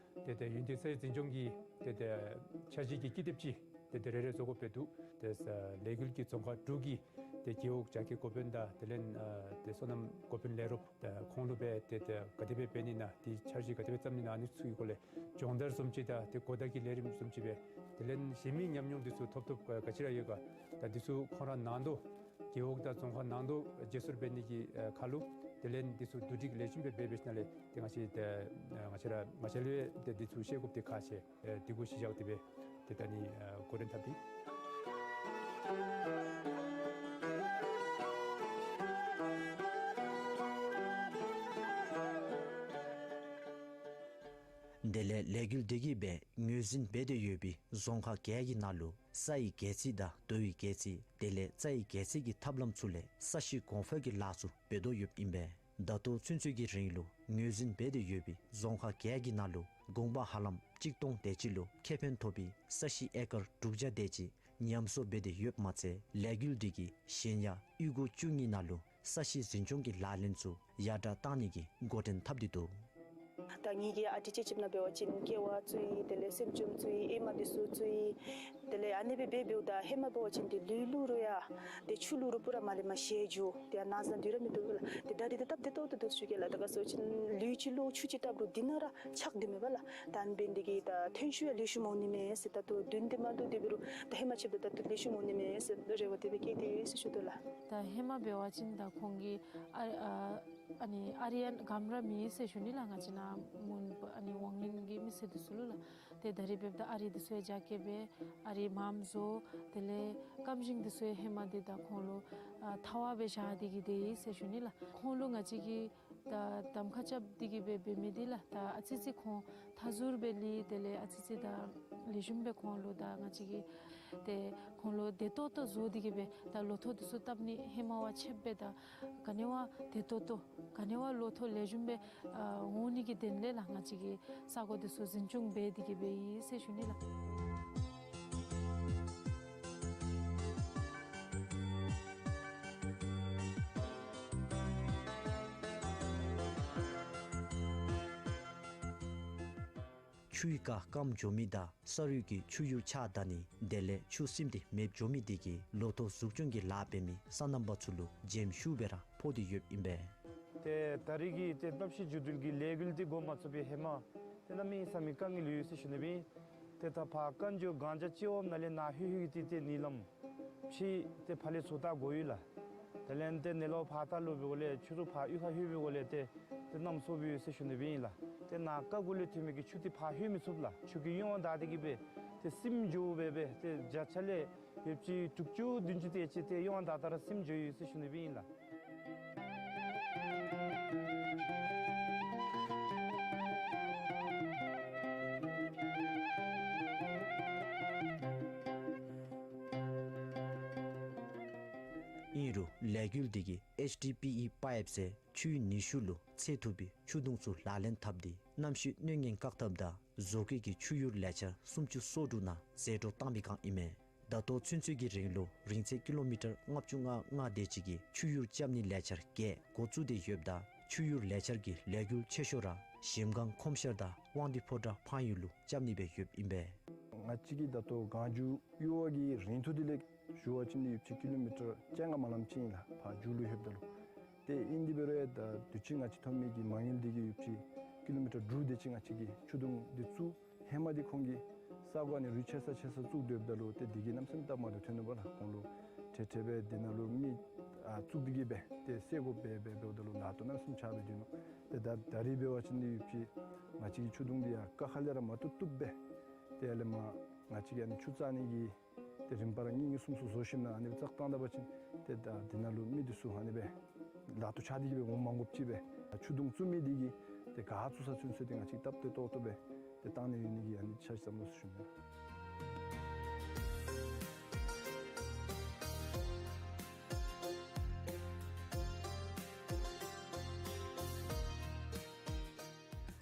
ཏེ་ཏེ་ཡུན་བརྟན་ས་གཤིས་འཛིན་སྐྱོང་གི་ཏེ་ཏེ་འཆར་གཞི་གི་ཀི་དེབ་ཅིག་ཏེ་ཏེ་རེ་རེ་བཟོ་དགོཔ་སྦེ་འདུག། ཏེ་ས་ལས་འགུལ་གྱི་རྫོང་ཁག་དྲུག་གི་ཏེ་རྒེད་འོག་རྒྱ་སྐྱེད་འགོ་དཔོན་དང་དེ་ལས་ཨ་ཏེ་སོ་ནམ་འགོ་དཔོན་ལས་རོགསཔ་ད་ཁོང་ལུ་སྦེ་ཏེ་ཏེ་ག་དེ་སྦེ་འབད་ནི་ཨིན་ན་ཏེ་འཆར་གཞི་ག་དེ་སྦེ་བརྩམ་ནི་ཨིན་ན་ཨ་ནི་ཚུ་གི་སྐོར་ལས་སྦྱོང་བརྡར་བཟུམ་ཅིག་དང་ཏེ་གོ་བརྡ་གི་ལས་རིམ་བཟུམ་ཅིག་སྦེ་དེ་ལས་གཞན་མི་ཉམས་མྱོང་འདི་ཚུ་ཐོབ་ཐོབ་ག་ག་ཅི་ར་ཡོད་ག་ད་འདི་ཚུ་ཁོང་ར་ནང་དོག་རྒེད་འོག་དང་རྫོང་ཁག་ནང་དོག་བརྗེ་སོར་འབད་ནི་གི་ཨ་ཁར་ལུ་དེ་ལས་འདི་ཚུ་བསྡུ་སྒྲིག་ལེགས་ཤོམ་སྦེ་འབད་འབད་ཞིནམ་ལས་ཏེ་ང་བཅས་ཏེ་ཨ་ང་བཅས་ར་ང་བཅས་ལུ་ཏེ་འདི་ཚུ་ཤེས་དགོཔ་འདི་ཁག་ཆེ། ཨེ་འདི་གུ་གཞི་བཞག་སྟེ་སྦེ་ཏེ་ད་ནི་ཨ་འགོ་འདྲེན་འཐབ་སྟེ། དེ་ལས་ལས་འགུལ་འདི་གིས་སྦེ་ངོས་འཛིན་འབད་དེ་ཡོད་པའི་རྫོང་ཁག་བརྒྱད་ཀྱི་ནང་ལུ་སའི་སྒལ་ཚིགས་དང་རྡོའི་སྒལ་ཚིགས་དེ་ལས་རྩྭའི་སྒལ་ཚིགས་ཀྱི་ཐབས་ལམ་ཚུ་ལས་ས་གཤིས་གོང་འཕེལ་གྱི་ལཱ་ཚུ་འབད་དོ་ཡོདཔ་ཨིན་པས། ད་ལྟོ་ཚུན་ཚོད་ཀྱི་རིང་ལུ་ངོས་འཛིན་འབད་དེ་ཡོད་པའི་རྫོང་ཁག་བརྒྱད་ཀྱི་ནང་ལུ་གུང་པ་ཧ་ལམ་གཅིག་སྟོང་དེ་ཅིག་ལུ་ཁེ་ཕན་ཐོབ་པའི་ས་གཤིས་ཨེ་ཀར་དྲུག་བརྒྱ་དེ་ཅིག་ཉམས་གསོ་འབད་དེ་ཡོདཔ་མ་ཚད་ལས་འགུལ་འདི་གིས་གཞན་ཡང་གཡུས་སྒོ་བཅུ་གཉིས་ནང་ལུ་ས་གཤིས་འཛིན་སྐྱོང་གི་ལག་ལེན་ཚུ་ཡར་དྲག་བཏང་ནི་གི་འགོ་འདྲེན་འཐབ་སྟེ་འདུག། ད་ངེ་གི་ཨ་ཙི་ཅིག་ཅིག་ནང་འབད་བ་ཅིན་ཀེ་བ་བཙུགས་ཡི། དེ་ལས་སེམ་ཅུམ་བཙུགས་ཡི། ཨེ་མ་འདི་ཚུ་བཙུགས་ཡི། དེ་ལས་ཨ་ནི་སྦེ་འབད་འབདཝ་ད་ཧེ་མ་འབད་བ་ཅིན་ཏེ་ལུད་ལུ་རུང་ཡང་ཏེ་ཆུ་ལུ་རུང་པུ་ར་མར་ལས་མར་བཞེས་འགྱོ། ཏེ་ཡར་ནང་ཟ་དུས་ར་མི་བཏུབ་ལགས། ཏེ་ད་རིས་ཏེ་སྟབས་བདེ་ཏོག་ཏོ་འདུག་ཟེར་ཞུ་གེ་ལགས། ད་ག་ཟེར་བ་ཅིན་ལུད་ཅིག་ལུ་ཆུ་ཅིག་བཏབ་རུང་འདི་ནང་ར་ཆགས་སྡོད་མས་པ་ལགས། ད་ཨ་ནི་འབད་ནི་འདི་གིས་ད་ཐོན་ཤུགས་ཡང་ལེགས་ཤོམ་འོང་ནི་མས་ཟེར། ད་ལྟོ་བདུན་དེ་མ་བདུན་དེ་འབད་རུང་ད་ཧེ་མ་ཕྱདཔ་ད་ད་ལྟོ་ལེགས་ཤོམ་འོང་ནི་མས་ཟེར་རེ་བ་དེ་སྦེ་བསྐྱེད་དེ་ཟེར་ཞུ་དོ་ལགས། ད་ཧེ་མ་འབད་བ་ཅིན་ད་ཁོང་གི་ཨ་ཨ་ཨ་ནི་ཨ་རི་ཡང་གམ་ར་མེད་ཟེར་ཞུ་ནི་ལགས། ང་བཅས་ནཱ་མོན་ཨ་ནི་ཝང་ལིན་གྱི་མི་སེར་འདི་ཚུ་ལུ་ལགས། ཏེ་ད་རིས་འབདཝ་ད་ཨ་རི་འདི་ཚུ་ཡང་རྒྱ་སྐྱེད་འབད་ཨ་རི་མངམ་བཟོ། དེ་ལས་སྐམ་ཞིང་འདི་ཚུ་ཡང་ཧེ་མ་འདི་ད་ཁོང་ལུ་ཨ་ཐ་བ་སྦེ་བཞག་སྟེ་གི་སྡོད་ཡི་ཟེར་ཞུ་ནི་ལགས། ཁོང་ལུ་ང་བཅས་ཀྱིས་ད་གདམ་ཁ་རྐྱབ་སྟེ་གི་སྦེ་འབད་མི་འདི་ལགས། ད་ཨ་ཙི་ཙི་ཁོང་མཐའ་ཟུར་སྦེ་ལུས། དེ་ལས་ཨ་ཙི་ཙི་ད་ལེགས་ཤོམ་སྦེ་ཁོང་ལུ་ད་ང་བཅས་ཀྱིས་ཏེ་ཁོང་ལུ་བདེ་ཏོག་ཏོ་བཟོ་སྟེ་གི་སྦེ་ད་ལོ་ཐོག་འདི་ཚུ་བཏབ་ནི་ཧེ་མ་བ་ཆེ་སྦེ་ད་ག་ནི་བ་བདེ་ཏོག་ཏོ་ག་ནི་བ་ལོ་ཐོག་ལེགས་ཤོམ་སྦེ་ཨ་འོང་ནི་གི་དོན་ལས་ལགས། ང་བཅས་ཀྱིས་ས་གོ་འདི་ཚུ་འཛིན་སྐྱོང་འབད་དེ་གི་སྦེ་ཡོད་ཟེར་ཞུ་ནི་ལགས། ཆུའི་རྐ་སྐམ་འགྱོ་མི་དང་ས་རུད་ཀྱི་ཆུ་ཡུར་ཆག་ད་ནི་དེ་ལས་ཆུ་སིམ་སྟེ་མེདཔ་འགྱོ་མི་དེ་གིས་ལོ་ཐོག་འཛུགས་སྐྱོང་གི་ལཱ་འབད་མི་སོ་ནམ་པ་ཚུ་ལུ་འཇེམ་ཤུགས་སྦེ་ར་ཕོག་སྟེ་ཡོདཔ་ཨིན་པས། ཏེ་ད་རིས་ཀྱི་ཏེ་གནམ་གཤིས་འགྱུར་བཅོས་ཀྱི་ལས་འགུལ་འདི་འགོ་མ་བཙུགས་པའི་ཧེ་མ་ཏེ་གནམ་མེད་ས་མེད་དཀའ་ངལ་ཡོད་ཟེར་ཞུ་ནི་སྦེ། ཏེ་ད་ཕར་རྐང་མགྱོགས་གངས་ལྗོངས་སྤྱི་འོག་ནང་ལས་ནཱ་ལྷོད་ལྷོད་ཀྱི་ཏེ་ཏེ་ནི་ལམ་ཕྱེ་ཏེ་ཕར་ལས་ཚུར་བལྟ་དགོ་ཡོད་ལགས། དེ་ལས་ཏེ་ནེ་ལོ་ཕར་ལྟ་ལུ་འབདཝ་ལས་ཆུ་ཚུ་ཕར་གཡུས་ཁར་ལྷོད་འབདཝ་ལས་ཏེ་ཏེ་གནམ་སྲོ་སྦེ་ཡོད་ཟེར་ཞུ་ནི་སྦེ་ཨིན་ལགས། ཏེ་ནཱ་རྐ་གུ་ལས་ཐོན་མི་གི་ཆུ་འདི་ཕར་ལྷོད་མི་ཚུགས་ལགས། ཆུ་གི་གཡུང་བ་དག་སྟེ་གི་སྦེ་ཏེ་སིམ་འགྱོཝ་སྦེ་སྦེ་ཏེ་བརྒྱ་ཆ་ལས་ཡོདཔ་ཅིག་དྲུག་ཅུ་བདུན་ཅུ་དེ་ཅིག་ཏེ་གཡུང་བ་དག་དག་ར་སིམ་འགྱོ་ཡི་ཟེར་ཞུ་ནི་སྦེ་ཨིན་ལགས། ཨིན་རུང་ལས་འགུལ་འདི་གིས་ཨེཆ་ཌི་པི་ཨི་པའིཔ་ཟེར་ཆུ་ཡུར་ཉི་ཤུ་ལུ་ཚད་ཐུབ་པའི་ཆུ་དུང་ཚུ་ལག་ལེན་འཐབ་སྟེ་གནམ་གཤིས་གནོད་ངན་བཀག་ཐབས་དང་བཟོ་བཀོད་ཀྱི་ཆུ་ཡུར་ལས་འཆར་སུམ་ཅུ་སོ་དྲུག་ནང་ཟད་འགྲོ་བཏང་བའི་བསྒང་ཨིན་མས། ད་ལྟོ་ཚུན་ཚོད་ཀྱི་རིང་ལུ་རིང་ཚད་ཀི་ལོ་མི་ཊར་ལྔ་བཅུ་ང་ལྔ་དེ་ཅིག་གི་ཆུ་ཡུར་རྐྱབ་ནིའི་ལས་འཆར་བརྒྱད་འགོ་བཙུགས་ཏེ་ཡོདཔ་ད་ཆུ་ཡུར་ལས་འཆར་གྱི་ལས་འགུལ་ཆེ་ཤོས་ར་གཞལམ་སྒང་ཁོམ་ཤར་དང་དབང་འདུས་ཕོ་བྲང་ཕངས་ཡུལ་ལུ་རྐྱབ་ནི་སྦེ་ཡོདཔ་ཨིན་པས། ང་བཅས་ཀྱིས་ད་ལྟོ་གངས་རྒྱུག་ཡུར་བ་གི་རིང་ཐུང་འདི་ལས་ཞུ་བ་ཅིན་ཡོདཔ་ཅིག་ཀི་ལོ་མི་ཊར་བཅོ་ལྔ་མ་ལངམ་ཅིག་ཨིན་ལགས། ཕར་མཇུག་ལུ་ལྷོདཔ་ད་ལུ། ཏེ་ཨིན་དེ་འབད་རུང་ད་དུས་ཅི་ང་བཅས་ཐོན་མི་གི་མ་དངུལ་འདི་གིས་ཡོདཔ་ཅིག་ཀི་ལོ་མི་ཊར་དྲུག་དེ་ཅིག་ང་བཅས་ཀྱིས་ཆུ་དུང་འདི་བཙུགས། ཧེ་མ་འདི་ཁོང་གིས་ས་གོ་ཨ་ནི་རུད་ཆེ་ས་ཆེ་ས་བཙུགས་སྡོདཔ་ད་ལུ་ཏེ་འདི་གིས་གནམ་མེད་ས་མེད་སྟབས་མ་བདེཝ་ཐོན་ནུག་པ་ལགས། ཁོང་ལུ་ཁྲལ་ཁྲལ་སྦེ་འདི་ནང་ལུ་མི་ཨ་བཙུགས་ཏེ་གི་སྦེ་ཏེ་སེལ་དགོཔ་སྦེ་འབདཝ་ད་ལུ་ལཱ་ཐོག་གནམ་མེད་ས་མེད་ཆག་སྦེ་སྡོད་ནུག། ཏེ་ད་ད་རིས་འབད་བ་ཅིན་འདི་ཡོདཔ་ཅིག་ང་བཅས་ཀྱིས་ཆུ་དུང་འདི་ཡང་རྐ་ཁ་ལས་ར་མ་བཏུབ་བཏུབ་སྦེ་ཏེ་ཡར་ལས་མར་ང་བཅས་ཀྱིས་ཨ་ནི་ཆུ་བཙག་ནི་གི་ཏེ་རིམ་པ་ར་གཉིས་གཉིས་གསུམ་གསུམ་བཟོ་ཞིནམ་ལས་ཨ་ནི་སྦེ་བཙག་བཏང་ད་པ་ཅིན་ཏེ་ད་འདི་ནང་ལུ་མི་འདི་ཚུ་ཨ་ནི་སྦེ་ལཱ་ཐོག་ཆག་སྟེ་གི་སྦེ་འོང་མ་དགོཔ་ཅིག་སྦེ་ཆུ་དུང་བཙུགས་མི་འདི་གིས་ཏེ་ག་བཙུགས་ས་ཚུན་ཚོད་འདི་ང་བཅས་སྟབས་བདེ་ཏོག་ཏོ་སྦེ་ཏེ་བཏང་ནི་ཡོད་ནི་གི་ཨ་ནི་ཆ་བཞག་བསམ་བློ་ཞུ་ནི།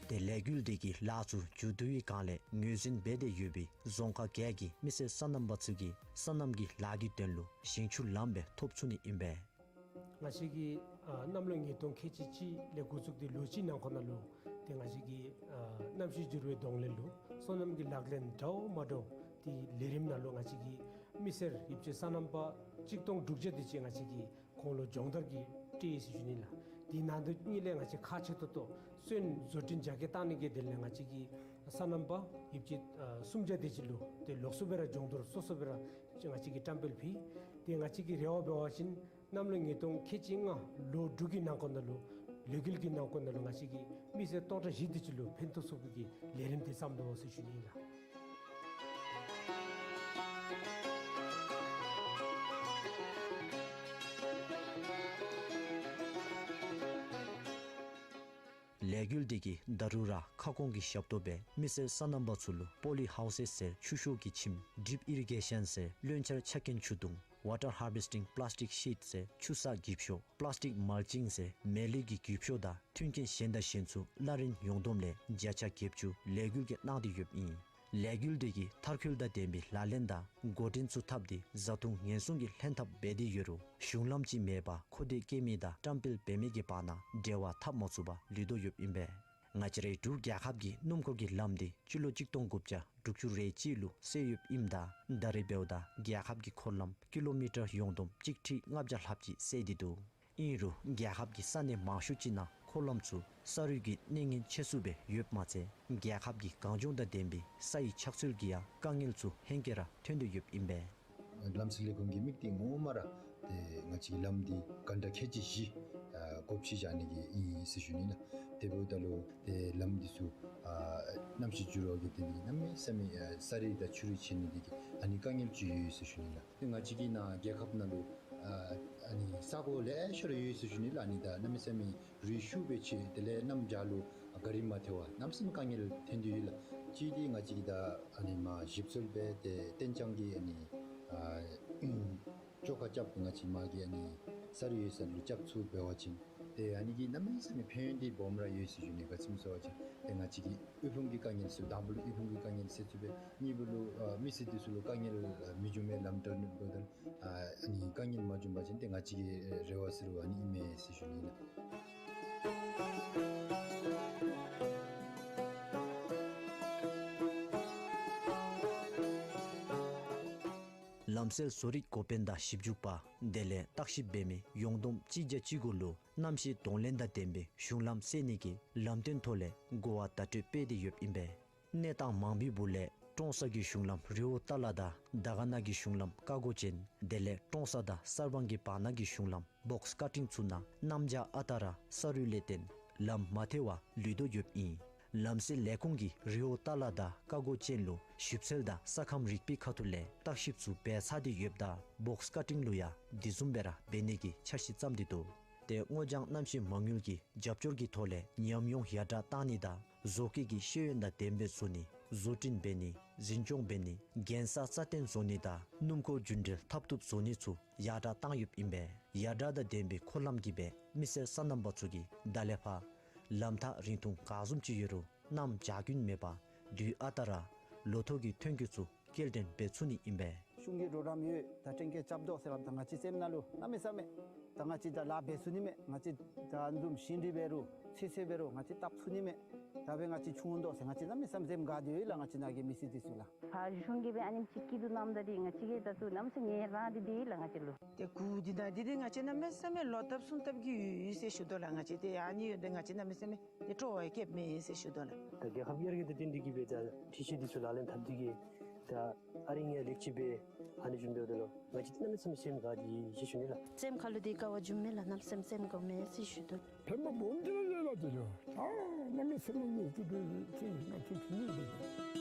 ཏེ་ལས་འགུལ་འདི་གི་ལཱ་ཚུ་མཇུག་བསྡུ་བའི་བསྒང་ལས་ངོས་འཛིན་འབད་དེ་ཡོད་པའི་རྫོང་ཁག་བརྒྱད་ཀྱི་མི་སེར་སོ་ནམ་པ་ཚུ་གིས་སོ་ནམ་གྱི་ལཱ་གི་དོན་ལུ་ཞིང་ཆུ་ལམ་སྦེ་ཐོབ་ཚུགས་ནི་ཨིན་པས། ང་བཅས་ཀྱིས་ཨ་གནམ་ལོ་ཉིས་སྟོང་ཁལ་གཅིག་གཅིག་ལས་འགོ་བཙུགས་ཏེ་ལོ་གཅིག་ནང་འཁོད་ནང་ལུ་ཏེ་ང་བཅས་ཀྱིས་ཨ་གནམ་གཤིས་འགྱུར་བའི་གདོང་ལེན་ལུ་སོ་ནམ་གྱི་ལག་ལེན་འདྲཝ་མ་འདྲཝ་ཏེ་ལས་རིམ་ནང་ལུ་ང་བཅས་ཀྱིས་མི་སེར་ཡོདཔ་ཅིག་སོ་ནམ་པ་གཅིག་སྟོང་དྲུག་བརྒྱ་དེ་ཅིག་ང་བཅས་ཀྱིས་ཁོང་ལུ་སྦྱོང་བརྡར་གྱི་སྤྲོད་ཡི་ཟེར་ཞུ་ནི་ལགས། དེ་ནང་དོན་གཉིས་ལས་ང་བཅས་ཁག་ཆེ་ཏོག་ཏོ་སོན་བཟོ་སྐྲུན་རྒྱ་སྐྱེད་བཏང་ནི་གི་དོན་ལས་ང་བཅས་ཀྱིས་སོ་ནམ་པ་ཡོདཔ་ཅིག་ཨ་སུམ་བརྒྱ་དེ་ཅིག་ལུ་ཏེ་ལོགས་སུ་སྦེ་ར་སྦྱོང་བརྡར་སོ་སོ་སྦེ་ར་ང་བཅས་ཀྱིས་བཀྲམ་སྤེལ་ཕུལ། ཏེ་ང་བཅས་ཀྱི་རེ་བ་འབད་བ་ཅིན་གནམ་ལོ་ཉིས་སྟོང་ཁལ་གཅིག་ལྔ་ལོ་དྲུག་གི་ནང་འཁོད་ནང་ལུ་ལས་འགུལ་གྱི་ནང་འཁོད་ནང་ལུ་ང་བཅས་ཀྱིས་མི་སེར་སྟོང་ཕྲག་བཞི་དེ་ཅིག་ལུ་ཕན་ཐོགས་ཚུགས་པའི་གི་ལས་རིམ་འདི་བརྩམས་དོ་ཟེར་ཞུ་ནི་ཨིན་ལགས། ལས་འགུལ་འདི་གིས་ད་རུང་ར་ཁ་སྐོང་གི་ཞབས་ཏོག་སྦེ་མི་སེར་སོ་ནམ་པ་ཚུ་ལུ་པོ་ལི་ཧའུ་སེསི་ཟེར་ཆུ་ཤོག་གི་ཁྱིམ་ཌིཔ་ཨི་རི་གེ་ཤཱན་ཟེར་རློན་ཆར་ཆ་རྐྱེན་ཆུ་དུང་ཝ་ཊར་ཧར་བེསི་ཊིང་པ་ལཱསི་ཊིཀ་ཤིཊ་ཟེར་ཆུ་ས་འགྱིབ་ཤོག་པ་ལཱསི་ཊིཀ་མལ་ཅིང་ཟེར་མེ་ལེབ་ཀྱི་འགྱིབ་ཤོག་དང་མཐུན་རྐྱེན་གཞན་དང་གཞན་ཚུ་གླ་རིན་ཡོངས་བསྡོམས་ལས་བརྒྱ་ཆ་བརྒྱད་ཅུ་ལས་འགུལ་གྱིས་གནང་སྟེ་ཡོདཔ་ཨིན། ལས་འགུལ་འདི་གིས་མཐར་འཁྱོལ་དང་ལྡན་པའི་ལག་ལེན་དང་འགོ་འདྲེན་ཚུ་འཐབ་སྟེ་བཟའ་འཐུང་ཉེན་སྲུང་གི་ལྷན་ཐབས་འབད་དེ་ཡོད་རུང་གཞུང་ལམ་ཅིག་མེད་པར་མཁོ་འདོད་བསྐྱེད་མི་དང་བཀྲམ་སྤེལ་འབད་མི་གི་བར་ན་འབྲེལ་བ་འཐབ་མ་ཚུགས་པར་ལུས་དོ་ཡོདཔ་ཨིན་པས། ང་བཅས་རའི་འབྲུག་རྒྱལ་ཁབ་ཀྱི་སྣུམ་འཁོར་གྱི་ལམ་འདི་སྤྱི་ལོ་གཅིག་སྟོང་དགུ་བརྒྱ་དྲུག་ཅུ་རེ་གཅིག་ལུ་བསལ་ཡོདཔ་ཨིནམ་ད་ད་རེས་འབདཝ་ད་རྒྱལ་ཁབ་ཀྱི་འཁོར་ལམ་ཀི་ལོ་མི་ཊར་ཡོངས་བསྡོམས་གཅིག་ཁྲི་ལྔ་བརྒྱ་ལྷགཔ་ཅིག་བསལ་ཏེ་འདུག། ཨིན་རུང་རྒྱལ་ཁབ་ཀྱི་ས་གནས་མང་ཤོས་ཅིག་ནང་འཁོར་ལམ་ཚུ་ས་རུད་ཀྱི་གནོད་ཉེན་ཆེ་སུ་སྦེ་ཡོདཔ་མ་ཚད་རྒྱལ་ཁབ་ཀྱི་གངས་ལྗོངས་དང་ལྡན་པའི་ས་ཡི་ཆགས་ཚུལ་གྱི་ཡང་དཀའ་ངལ་ཚུ་ཧེང་སྐལ་ར་ཐོན་ཏེ་ཡོདཔ་ཨིན་པས། ལམ་སེལ་ལས་ཁུངས་ཀྱི་དམིགས་གཏད་ངོ་མ་ར་ཏེ་ང་བཅས་ལམ་འདི་ག་འདྲ་ཁལ་གཅིག་བཞི་ཨ་བགོ་བཤའ་རྐྱབ་ནི་གི་ཨིན་ཟེར་ཞུ་ནི་ལགས། དེ་འབདཝ་ད་ལུ་ཏེ་ལམ་འདི་ཚུ་ཨ་གནམ་གཤིས་འགྱུར་བ་གི་དེ་ནི་གནམ་མེད་ས་མེད་ཨ་ས་རུད་དང་ཆུ་རུད་ཆེ་ནི་འདི་གིས་ཨ་ནི་དཀའ་ངལ་ཅིག་ཡོད་ཟེར་ཞུ་ནི་ལགས། ཏེ་ང་བཅས་ཀྱི་ནཱ་རྒྱལ་ཁབ་ནང་ལུ་ཨ་ཨ་ནི་ས་གོ་ལེ་ཤ་ར་ཡོད་ཟེར་ཞུ་ནི་ལགས། ཨ་ནི་ད་གནམ་མེད་ས་མེད་རུད་ཤུགས་སྦེ་ཆེ་དེ་ལས་གནམ་བྱཱར་ལུ་ག་རི་མ་ཐལ་བར་གནམ་མེད་ས་མེད་དཀའ་ངལ་ཐོན་ཏེ་ཡོད་ལགས། གཅིག་འདི་ང་བཅས་ཀྱིས་ད་ཨ་ནི་མར་ཞིབ་འཚོལ་འབད་དེ་གཏན་འཇགས་ཀྱི་ཨ་ནི་ཨ་བཅོ་ཁ་རྐྱབ་ང་བཅས་མར་གྱི་ཨ་ནི་ས་རུད་ཡོད་ས་ལུ་རྐྱབ་ཚུགས་འབད་བ་ཅིན་ཏེ་ཨ་ནི་གིས་གནམ་མེད་ས་མེད་ཕན་ཡོན་འདི་སྦོམ་ར་ཡོད་ཟེར་ཞུ་ནི། ག་ཅི་སྨོ་ཟེར་བ་ཅིན་ཏེ་ང་བཅས་ཀྱི་དབུལ་ཕོངས་ཀྱི་དཀའ་ངལ་ཚུ་དང་པ་ལུ་དབུལ་ཕོངས་ཀྱི་དཀའ་ངལ་སེལ་ཚུགས་པས། གཉིས་པ་ལུ་ཨ་མི་སེར་འདི་ཚུ་ལུ་དཀའ་ངལ་ཨ་མི་འབྱུང་མས། ལམ་བྲལ་ནི་འབདཝ་ད་ཨ་ཨ་ནི་དཀའ་ངལ་མ་འབྱུང་པ་ཅིན་ཏེ་ང་བཅས་ཀྱི་རེ་བ་ཟེར་བ་ཨ་ནི་ཨིན་མས་ཟེར་ཞུ་ནི་ལགས། ལམ་སེལ་བཟོ་རིག་འགོ་དཔོན་དང་ཞིབ་འཇུག་པ་དེ་ལས་བརྟག་ཞིབ་འབད་མི་ཡོངས་བསྡོམས་གཅིག་བརྒྱ་གཅིག་དགུ་ལུ་གནམ་གཤིས་གདོང་ལེན་དང་ལྡན་པའི་གཞུང་ལམ་སེལ་ནི་གི་ལམ་སྟོན་ཐོག་ལས་གོ་བ་བརྡ་སྤྲོད་འབད་དེ་ཡོདཔ་ཨིན་པས། གནས་སྟངས་མང་པོའི་སྦུག་ལས་ཀྲོང་གསར་གྱི་གཞུང་ལམ་རི་བོ་ཏ་ལ་དང་དར་དཀར་ན་གི་གཞུང་ལམ་ཀ་གོ་ཅན་དེ་ལས་ཀྲོང་གསར་དང་གསར་སྤང་གི་བར་ན་གི་གཞུང་ལམ་བོགས་ཀཊ་ཊིང་ཚུ་ནང་གནམ་བྱཱར་ཨ་རྟག་ར་ས་རུད་ལས་བརྟེན་ལམ་མ་ཐལ་བར་ལུས་དོ་ཡོདཔ་ཨིན། ལམ་སེལ་ལས་ཁུངས་ཀྱིས་རི་བོ་ཏ་ལ་དང་ཀ་སྒོ་ཅན་ལུ་ཞིབ་འཚོལ་དང་ས་ཁམས་རིག་པའི་ཁ་ཐུག་ལས་བརྟག་ཞིབ་ཚུ་འབད་ཚར་ཏེ་ཡོདཔ་ད་བོགས་ཀ་ཊིང་ལུ་ཡང་དེ་བཟུམ་སྦེ་ར་འབད་ནི་གི་འཆར་གཞི་བརྩམས་ཏེ་འདུག། ཏེ་སྔོ་ལྗང་གནམ་གཤིས་མ་དངུལ་གྱི་རྒྱབ་སྐྱོར་གྱི་ཐོག་ལས་ཉམས་མྱོང་ཡར་དྲག་བཏང་ནི་དང་བཟོ་བཀོད་ཀྱི་ཤེས་ཡོན་དང་ལྡན་པའི་བཟོ་ནི་བཟོ་སྐྲུན་འབད་ནི་འཛིན་སྐྱོང་འབད་ནི་གན་ས་རྩ་བརྟན་བཟོ་ནི་དང་སྣུམ་འཁོར་རྒྱུན་འགྲུལ་འཐབ་ཐུབ་བཟོ་ནི་ཚུ་ཡར་དྲག་བཏང་ཡོདཔ་ཨིན་པས། ཡར་དྲག་དང་ལྡན་པའི་འཁོར་ལམ་གྱིས་སྦེ་མི་སེར་སོ་ནམ་པ་ཚུ་གིས་ད་ལས་ཕར་ལམ་ཐག་རིང་ཐུང་ག་བཟུམ་ཅིག་ཡོད་རུང་གནམ་བྱཱར་རྐུན་མེད་པར་དུས་ཨ་རྟག་ར་ལོ་ཐོག་གི་ཐོན་སྐྱེད་ཚུ་སྐྱེལ་འདྲེན་འབད་ཚུགས་ནི་ཨིན་པས། གཞུང་གི་གྲོགས་རམ་ཡོད། ད་གྲོང་ཁྱེར་རྐྱབ་དོ་ཟེར་སླབ་ད་ང་བཅས་སེམས་ནང་ལུ་གནམ་མེད་ས་མེད་ད་ང་བཅས་ད་ལཱ་འབད་ཚུགས་ནི་མས། ང་བཅས་ད་འཛུམ་ཤིང་འབྲས་འབད་རུང་ཚོད་ཚོད་འབད་རུང་ང་བཅས་བཏབ་ཚུགས་ནི་མས། ད་འབད་ང་བཅས་ཆུང་དོ་ཟེར་ང་བཅས་གནམ་མེད་ས་མེད་སེམས་དགའ་སྟེ་ཡོད་ལགས། ང་བཅས་ནཱ་གི་མི་སེར་འདི་ཚུ་ལགས། ཕར་གཞུང་གིས་སྦེ་ཨ་ནེམ་ཅིག་སྐྱིད་སྡུག་གནངམ་ད་འདི་ང་བཅས་ཀྱིས་ད་ལྟོ་གནམ་མེད་ས་མེད་ངལ་རངས་ཏེ་སྡོད་ཡི་ལགས་ང་བཅས་ལུ། ཏེ་གུ་འདི་ནང་འདི་འདི་ང་བཅས་གནམ་མེད་ས་མེད་ལོ་བཏབ་གསུམ་བཏབ་ཀྱི་ཡོད་ཟེར་ཞུ་དོ་ལགས། ང་བཅས་ཏེ་ཨ་ནི་ཡོད་དེ་ང་བཅས་གནམ་མེད་ས་མེད་ཏེ་སྤྲོ་བ་སྐྱེཝ་མས་ཟེར་ཞུ་དོ་ལགས། ད་རྒྱལ་ཁབ་དབྱར་དགུན་དང་བསྟུན་ཏེ་གིས་སྦེ་ད་འཕྲུལ་ཆས་འདི་ཚུ་ལག་ལེན་འཐབ་སྟེ་གིས་ད་ཨ་རིང་ཡང་ལེགས་ཤོམ་སྦེ་ཨ་ནི་བཟུམ་སྦེ་འདུག་ལོ། ང་བཅས་གནམ་མེད་ས་མེད་སེམས་དགའ་སྟེ་ཡོད་ཟེར་ཞུ་ནི་ལགས། སེམས་ཁ་ལུ་ཏེ་དགའ་བ་བྱུངམ་མས་ལགས། གནམ་མེད་ས་མེད་སེམས་དགའཝ་མས་ཟེར་ཞུ་དོ། ཕན་པ་སྦོམ་ཅིག་ར་ཡོད་ལགས་དེ་ལུ། ད་གནམ་མེད་ས་མེད་ཡོད་ཚུལ་དེ་ཅིག་ང་ཚོ་ཐུགས་ནི་འདུག།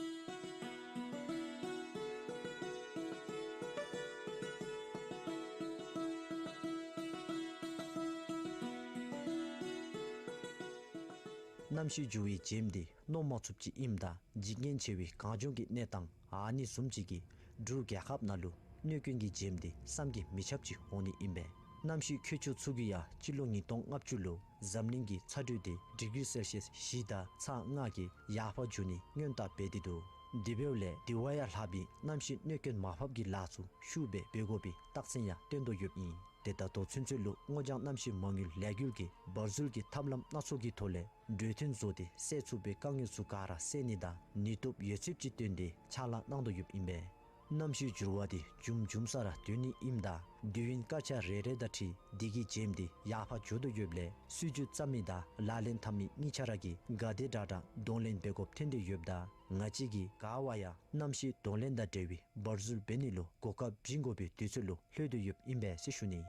གནམ་གཤིས་འགྱུར་བའི་འཇིགས་མེད་འདི་གནོད་མ་ཚུགསཔ་ཅིག་ཨིནམ་ད་འཇིགས་ཉེན་ཆེ་བའི་གངས་ལྗོངས་ཀྱི་གནས་སྟངས་ཨ་ནི་བཟུམ་ཅིག་གིས་འབྲུག་རྒྱལ་ཁབ་ནང་ལུ་གནོད་སྐྱོན་གྱི་འཇིགས་མེད་འདི་བསམ་གྱིས་མི་ཁྱབ་ཅིག་འོང་ནི་ཨིན་པས། གནམ་གཤིས་འཁོད་ཆོག་ཚུ་གིས་ཡང་སྤྱི་ལོ་ཉིས་སྟོང་ལྔ་བཅུ་ལུ་འཛམ་གླིང་གི་ཚ་དྲོད་འདི་ཌིག་རི་སེལ་ཤིས་བཞི་དང་ཚག་ལྔ་གི་ཡར་འཕར་འགྱོ་ནི་སྔོན་བརྟག་འབད་དེ་འདུག། དེ་འབདཝ་ལས་དེ་བ་ཡང་ལྷག་པའི་གནམ་གཤིས་གནོད་སྐྱོན་མར་ཕབ་ཀྱི་ལཱ་ཚུ་ཤུགས་སྦེ་འབད་དགོ་པའི་རྟགས་མཚན་ཡང་སྟོན་དོ་ཡོདཔ་ཨིན། ཏེ་ད་ལྟོ་ཚུན་ཚོད་ལུ་སྔོ་ལྗང་གནམ་གཤིས་མ་དངུལ་ལས་འགུལ་གྱིས་འབར་འཛུལ་གྱི་ཐབས་ལམ་སྣ་ཚོགས་ཀྱི་ཐོག་ལས་གྲོས་མཐུན་བཟོ་སྟེ་སེལ་ཚུགས་པའི་དཀའ་ངལ་ཚུ་ག་ར་སེལ་ནི་དང་ནུས་སྟོབས་ཡོད་ཚད་ཅིག་བཏོན་ཏེ་ཕྱག་ལཱ་གནང་དོ་ཡོདཔ་ཨིན་པས། གནམ་གཤིས་འགྱུར་བ་འདི་འབྱུང་འབྱུང་ས་ར་སྡོད་ནི་ཨིནམ་ད་དུས་ཡུན་སྐར་ཆ་རེ་རེ་དང་འཁྲིལ་དེ་གི་འཇིགས་མེད་འདི་ཡར་འཕར་འགྱོ་དོ་ཡོདཔ་ལས་སྲིད་བྱུས་བརྩམ་མི་དང་ལག་ལེན་འཐབ་མི་གཉིས་ཆ་ར་གིས་ག་དེ་དྲག་དྲག་གདོང་ལེན་འབད་དགོཔ་ཐོན་ཏེ་ཡོདཔ་ད་ང་བཅས་ཀྱིས་ག་བ་ཡང་གནམ་གཤིས་གདོང་ལེན་དང་འབྲེལ་བའི་འབར་འཛུལ་འབད་ནི་ལུ་གོ་སྐབས་བྱིན་དགོ་པའི་དུས་ཚོད་ལུ་ལྷོད་དོ་ཡོདཔ་ཨིན་པས་ཟེར་ཞུ་ནི།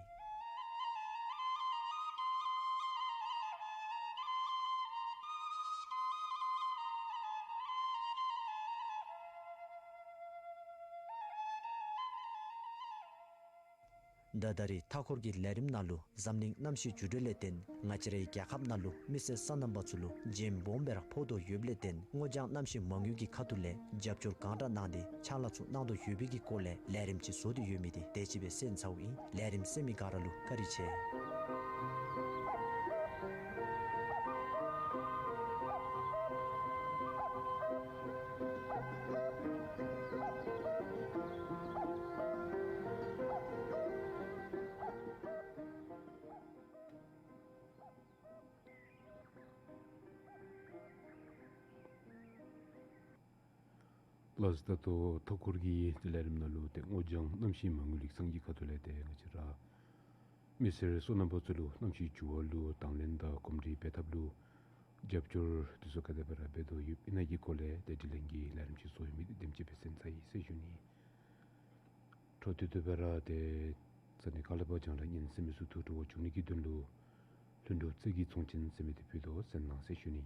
ད་ད་རེས་མཐའ་འཁོར་གྱི་ལས་རིམ་ནང་ལུ་འཛམ་གླིང་གནམ་གཤིས་འགྱུར་འགྲོས་ལས་བརྟེན་ང་བཅས་རའི་རྒྱལ་ཁབ་ནང་ལུ་མི་སེར་སོ་ནམ་པ་ཚུ་ལུ་འཇིགས་སྦོམ་སྦེ་ར་ཕོག་དོ་ཡོདཔ་ལས་བརྟེན་སྔོ་ལྗང་གནམ་གཤིས་མ་དངུལ་གྱི་ཁ་ཐུག་ལས་རྒྱབ་སྐྱོར་གང་དྲག་གནང་སྟེ་ཕྱག་ལཱ་ཚུ་གནང་དོ་ཡོད་པའི་གི་སྐོར་ལས་ལས་རིམ་ཅིག་བཟོ་སྟེ་ཡོད་མི་འདི་དེ་ཅིག་སྦེ་གསན་ཚརཝ་ཨིན། ལས་རིམ་གསན་མི་ག་ར་ལུ་བཀའ་དྲིན་ཆེ། ལགས་སོ། ད་ལྟོ་མཐའ་འཁོར་གྱི་ལས་རིམ་ནང་ལུ་ཏེ་སྔོ་ལྗང་གནམ་གཤིས་མ་དངུལ་ཡིག་ཚང་གི་ཁ་ཐུག་ལས་ཏེ་ང་བཅས་ར་མི་སེར་སོ་ནམ་པ་ཚུ་ལུ་གནམ་གཤིས་འགྱུར་བ་ལུ་དང་ལེན་དང་གོམས་འདྲིས་འབད་ཐབས་ལུ་རྒྱབ་སྐྱོར་འདི་ཚུ་ག་དེ་སྦེ་ར་འབད་དོ་ཡོདཔ་ཨིན་ན་གི་སྐོར་ལས་ཏེ་དྲི་ལན་གྱི་ལས་རིམ་ཅིག་བཟོ་ཡོད་མི་འདི་དེམ་ཅིག་སྦེ་གསན་ཚར་ཡི་ཟེར་ཞུ་ནི། འཕྲོ་མཐུད་དེ་སྦེ་ར་ཏེ་ས་གནས་ཀ་ལ་པ་རྒྱང་བསྒྲགས་ཉན་གསན་མི་ཚུ་ཐུགས་སྤྲོ་བ་བྱུང་ནི་གི་དོན་ལུ་ལྷུན་གྲུབ་རྩེ་གི་ཚོང་ཆེན་ཟེར་མི་འདི་ཕུལ་དོ་གསན་གནང་ཟེར་ཞུ་ནི།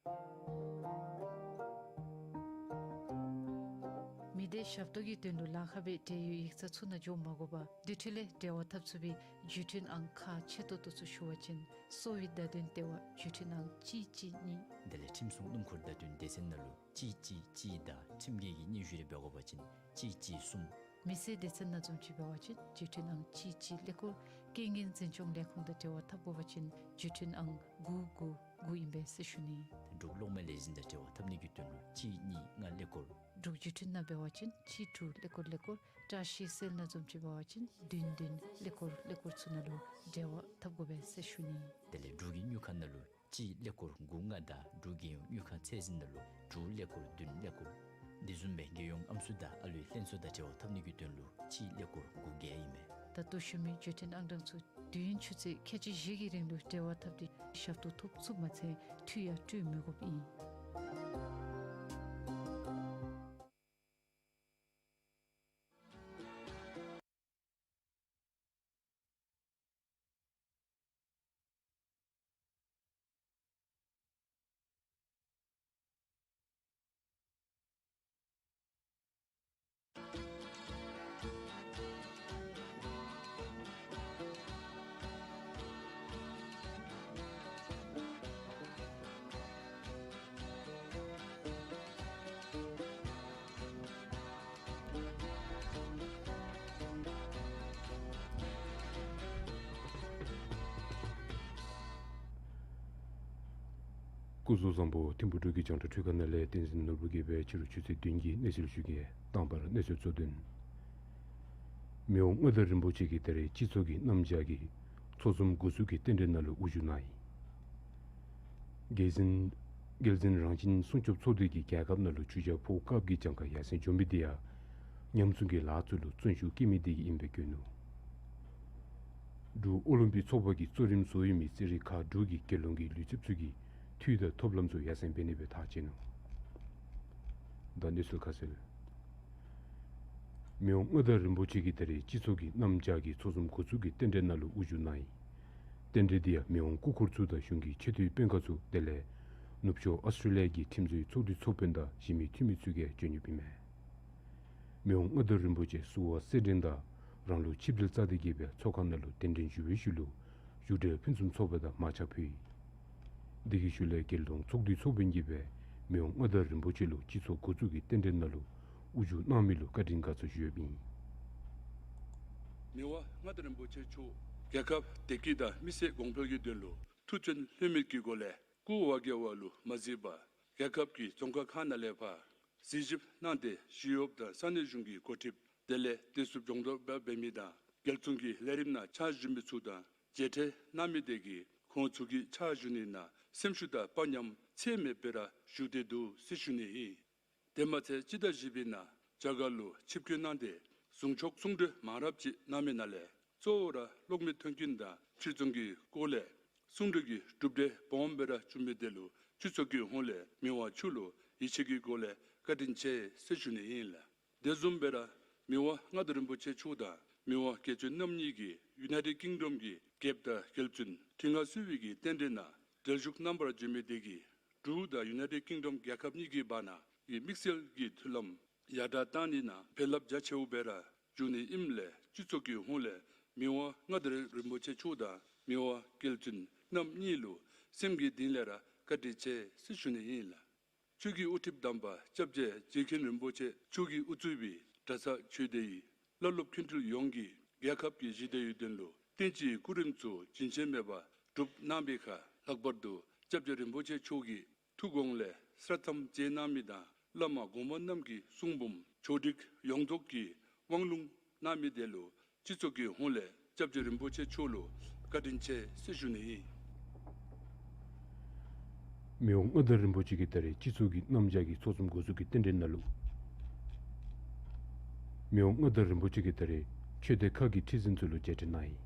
མི་སྡེ་ཞབས་ཏོག་གི་དོན་ལུ་ལཱ་ཁག་སྦེ་འབྲེལ་ཡོད་ཡིག་ཚང་ཚུ་ནང་འགྱོ་མ་དགོ་པར་དེ་འཕྲོ་ལས་འབྲེལ་བ་འཐབ་ཚུགས་པའི་བརྒྱུད་འཕྲིན་ཨང་ཁག་ཆེ་ཏོག་ཏོ་ཚུ་ཞུ་བ་ཅིན་གསོ་བའི་བརྡ་དོན་ལྟེ་བ་བརྒྱུད་འཕྲིན་ཨང་གཅིག་གཅིག་གཉིས། དེ་ལས་ཁྲིམས་སྲུང་སྣུམ་འཁོར་བརྡ་དོན་སྡེ་ཚན་ནང་ལུ་གཅིག་གཅིག་གཅིག་དང་ཁྲིམས་འགལ་གྱི་སྙན་ཞུ་རེ་འབད་དགོ་པ་ཅིན་གཅིག་གཅིག་གསུམ། མི་སེར་སྡེ་ཚན་ནང་འཛོམས་ཅིག་འབད་བ་ཅིན་བརྒྱུད་འཕྲིན་ཨང་གཅིག་གཅིག་ཀླད་ཀོར། རྐྱེན་ངན་འཛིན་སྐྱོང་ལས་ཁུངས་དང་འབྲེལ་བ་འཐབ་དགོ་པ་ཅིན་བརྒྱུད་འཕྲིན་ཨང་དགུ་དགུ་དགུ་ཨིན་པས་ཟེར་ཞུ་ནི། འབྲུག་གློག་མེ་ལས་འཛིན་དང་འབྲེལ་བ་འཐབ་ནི་གི་དོན་ལུ་གཅིག་གཉིས་ལྔ་ཀླད་ཀོར། འབྲུག་བརྒྱུད་འཕྲིན་ནང་འབད་བ་ཅིན་གཅིག་དྲུག་ཀླད་ཀོར་ཀླད་ཀོར། བཀྲ་ཤིས་གསལ་ནང་འཛོམས་ཅིག་འབད་བ་ཅིན་བདུན་བདུན་ཀླད་ཀོར་ཀླད་ཀོར་ཚུ་ནང་ལུ་འབྲེལ་བ་འཐབ་དགོ་པས་ཟེར་ཞུ་ནི། དེ་ལས་འབྲུག་གི་དངུལ་ཁང་ནང་ལུ་གཅིག་ཀླད་ཀོར་དགུ་ལྔ་དང་འབྲུག་རྒྱལ་ཡོངས་དངུལ་ཁང་ཚད་འཛིན་ནང་ལུ་དྲུག་ཀླད་ཀོར་བདུན་ཀླད་ཀོར། དེ་བཟུམ་སྦེ་རྒྱལ་ཡོངས་ཨམ་སྲུ་དང་ཨ་ལུའི་ལྷན་ཚོགས་དང་འབྲེལ་བ་འཐབ་ནི་གི་དོན་ལུ་གཅིག་ཀླད་ཀོར་དགུ་བརྒྱད་ཨིན་མས། ད་ལྟོ་ཞུ་མི་བརྒྱུད་འཕྲིན་ཨང་གྲངས་ཚུ་དུས་ཡུན་ཆུ་ཚོད་ཁལ་གཅིག་བཞི་གི་རིང་ལུ་འབྲེལ་བ་འཐབ་སྟེ་ཞབས་ཏོག་ཐོབ་ཚུགས་མ་ཚད་འཐུས་ཡང་སྤྲོད་མི་དགོཔ་ཨིན། སྐུ་གཟུགས་བཟང་པོ། ཐིམ་ཕུ་འབྲུག་གི་རྒྱང་བསྒྲགས་འཕྲུལ་ཁང་ནང་ལས་བསྟན་འཛིན་ནོར་བུ་རྒྱལ་པོའི་ཕྱི་རུ་ཆུ་ཚོད་བདུན་གྱི་གནས་ཚུལ་ཞུ་གེ། དང་པར་གནས་ཚུལ་གཙོ་དོན། མི་དབང་མངའ་བདག་རིན་པོ་ཆེ་གིས་ད་རེས་སྤྱི་ཚོགས་ཀྱི་གནམ་བྱཱར་གྱི་ཚོགས་འཛོམས་འགོ་འཛུགས་ཀྱི་རྟེན་འབྲེལ་ནང་ལུ་དབུ་བཞུགས་གནང་ཡི། རྒྱལ་འཛིན་རྒྱལ་འཛིན་རང་བཞིན་སྲུང་སྐྱོབ་ཚོགས་སྡེ་གིས་རྒྱལ་ཁབ་ནང་ལུ་ཆུ་བྱ་ཕོ་སྐབས་ཀྱི་གྱངས་ཁ་ཡར་སེང་འགྱོ་མི་དེ་ཡང་ཉམས་སྲུང་གི་ལཱ་ཚུ་ལུ་བརྩོན་ཤུགས་བསྐྱེད་མི་དེ་གིས་ཨིན་པའི་བཀོད་ནུག། འབྲུག་ཨོ་ལིམ་པིག་ཚོགས་པ་གིས་གཙོ་རིམ་བཟོ་ཡོད་མི་རྩེད་རིགས་ཁག་དྲུག་གི་རྒྱལ་ཡོངས་ཀྱི་ལུས་རྩལཔ་ཚུ་གིས་འཐུས་དང་ཐོབ་ལམ་ཚུ་ཡར་སེང་འབད་ནི་སྦེ་ཐག་བཅད་ནུག། ད་གནས་ཚུལ་ཁ་གསལ། མི་དབང་མངའ་བདག་རིན་པོ་ཆེ་གིས་ད་རེས་སྤྱི་ཚོགས་ཀྱི་གནམ་བྱཱར་གྱི་ཚོགས་འཛོམས་འགོ་འཛུགས་ཀྱི་རྟེན་འབྲེལ་ནང་ལུ་དབུ་བཞུགས་གནང་ཡི། རྟེན་འབྲེལ་དེ་ཡང་མི་དབང་སྐུ་འཁོར་ཚུ་དང་གཞུང་གི་ཆེ་མཐོའི་དཔོན་ཁག་ཚུ་དེ་ལས་ནུབ་ཕྱོགས་ཨོསི་ཊྲེ་ལི་ཡ་གི་ཁྲིམས་བཟོའི་ཚོགས་འདུའི་ཚོགས་དཔོན་དང་གཞི་མི་འཐུས་མི་ཚུ་གིས་བྱོན་ཡོདཔ་ཨིན་མས། མི་དབང་མངའ་བདག་རིན་པོ་ཆེ་བསུ་བ་སེར་སྦྲེང་དང་རང་ལུགས་ཆིབས་གྲལ་རྩ་དེ་གིས་སྦེ་ཚོགས་ཁང་ནང་ལུ་གདན་འདྲེན་ཞུ་བའི་ཤུལ་ལུ་བཞུགས་གྲལ་ཕུན་སུམ་ཚོགས་པ་དང་མར་ཕྱག་ཕུལ་ཡི། དེ་གི་ཤུལ་ལས་རྒྱལ་ཡོངས་ཚོགས་འདུའི་ཚོགས་དཔོན་གྱིས་སྦེ་མི་དབང་མངའ་བདག་རིན་པོ་ཆེ་ལུ་སྤྱི་ཚོགས་འགོ་འཛུགས་ཀྱི་རྟེན་འབྲེལ་ནང་ལུ་དབུ་བཞུགས་གནང་མི་ལུ་བཀའ་དྲིན་དགའ་ཚོར་ཞུ་ཡོདཔ་ཨིན། མི་དབང་མངའ་བདག་རིན་པོ་ཆེ་མཆོག་རྒྱལ་ཁབ་བདེ་སྐྱིད་དང་མི་སེར་གོང་འཕེལ་གྱི་དོན་ལུ་མཐུ་རྐྱེན་ལྷོད་མེད་ཀྱི་སྒོ་ལས་སྐུ་བ་རྒྱལ་བ་ལུ་མ་གཟིགས་པར་རྒྱལ་ཁབ་ཀྱི་རྫོང་ཁག་ཁག་ནང་ལས་ཕར་གཟིགས་ཞིབ་གནང་སྟེ་ཞི་གཡོགཔ་དང་ས་གནས་གཞུང་གི་འགོ་ཁྲིདཔ་དེ་ལས་བདེ་སྲུངཔ་སྦྱོང་བརྡར་འབད་མི་དང་རྒྱལ་བཙུན་གྱི་ལས་རིམ་ནང་ཕྱག་ཞུ་མི་ཚུ་དང་མཇལ་འཕྲད་གནང་མི་དེ་གིས་ཁོང་ཚུ་གི་ཕྱག་ཞུ་ནི་ནང་སེམས་ཤུགས་དང་དཔའ་ཉམས་ཚད་མེད་སྦེ་ར་ཞུགས་ཏེ་འདུག་ཟེར་ཞུ་ནི་ཨིན། དེ་མ་ཚད་སྤྱི་ཟླ་བཞི་པའི་ནང་རྒྱ་གར་ལུ་ཆིབས་བསྐྱོད་གནང་སྟེ་ཟུང་ཕྱོགས་གསུང་གྲོས་མང་རབས་ཅིག་གནང་མི་ནང་ལས་གཙོ་བོ་ར་གློག་མེ་མཐུན་རྐྱེན་དང་ཕྱིར་ཚོང་གི་སྐོར་ལས་གསུང་གྲོས་ཀྱི་གྲུབ་འབྲས་སྦོམ་སྦེ་ར་བྱུང་མི་དེ་ལུ་སྤྱི་ཚོགས་ཀྱི་ཧོངས་ལས་མི་དབང་མཆོག་ལུ་ཡིད་ཆེས་ཀྱི་སྒོ་ལས་བཀའ་དྲིན་ཆེ་ཟེར་ཞུ་ནི་ཨིན་ལགས། དེ་བཟུམ་སྦེ་ར་མི་དབང་མངའ་བདག་རིན་པོ་ཆེ་མཆོག་དང་མི་དབང་རྒྱལ་བཙུན་རྣམ་གཉིས་ཀྱིས་ཡུ་ནའི་ཊེཌ་ཀིང་ཌོམ་གྱི་རྒྱལཔོ་དང་རྒྱལ་བཙུན་ཁྲི་མངའ་གསོལ་བའི་གི་རྟེན་འབྲེལ་ནང་གྲལ་བཞུགས་གནང་བར་བྱོན་མི་དེ་གིས་འབྲུག་དང་ཡུ་ནའི་ཊེཌ་ཀིང་ཌོམ་རྒྱལ་ཁབ་གཉིས་ཀྱི་བར་ན་གི་དམིགས་བསལ་གྱི་མཐུན་ལམ་ཡར་དྲག་གཏང་ནི་ནང་ཕན་རླབས་རྒྱ་ཆེཝ་སྦེ་ར་འབྱུང་ནི་ཨིནམ་ལས་སྤྱི་ཚོགས་ཀྱི་ཧོངས་ལས་མི་དབང་མངའ་བདག་རིན་པོ་ཆེ་མཆོག་དང་མི་དབང་རྒྱལ་བཙུན་རྣམ་གཉིས་ལུ་སེམས་ཀྱི་གཏིང་ལས་ར་བཀའ་དྲིན་ཆེ་ཟེར་ཞུ་ནི་ཨིན་ལགས། ཆོས་ཀྱི་དབུ་ཁྲིདཔ་དམ་པ་སྐྱབས་རྗེ་རྗེ་མཁན་རིན་པོ་ཆེ་མཆོག་གིས་དབུ་གཙོས་པའི་གྲྭ་ཚང་ཆོས་སྡེའི་བླ་སློབ་མཁན་སྤྲུལ་ཡོངས་ཀྱིས་རྒྱལ་ཁབ་ཀྱི་ཞི་བདེའི་དོན་ལུ་བསྟན་སྤྱིའི་སྐུ་རིམ་ཚུ་རྒྱུན་ཆད་མེད་པར་སྒྲུབ་གནང་བའི་ཁར་ལྷག་པར་དུ་སྐྱབས་རྗེ་རིན་པོ་ཆེ་མཆོག་གི་ཐུགས་དགོངས་ལས་སྲ་མཐའམ་མཛད་གནང་མི་དང་བླ་མ་གོང་མ་རྣམས་ཀྱི་གསུང་འབུམ་ཕྱོགས་སྒྲིག་ཡོངས་རྫོགས་ཀྱི་དབང་ལུང་གནང་མི་དེ་ལུ་སྤྱི་ཚོགས་ཀྱི་ཧོངས་ལས་སྐྱབས་རྗེ་རིན་པོ་ཆེ་མཆོག་ལུ་བཀའ་དྲིན་ཆེ་ཟེར་ཞུ་ནི་ཨིན། མི་དབང་མངའ་བདག་རིན་པོ་ཆེ་གིས་ད་རེས་སྤྱི་ཚོགས་ཀྱི་གནམ་བྱཱར་གྱི་ཚོགས་འཛོམས་འགོ་འཛུགས་ཀྱི་རྟེན་འབྲེལ་ནང་ལུ་མི་དབང་མངའ་བདག་རིན་པོ་ཆེ་གིས་ད་རེས་ཆོས་སྡེ་ཁག་གི་ཁྲི་འཛིན་ཚུ་ལུ་མཇལ་འཕྲད་གནང་ཡི།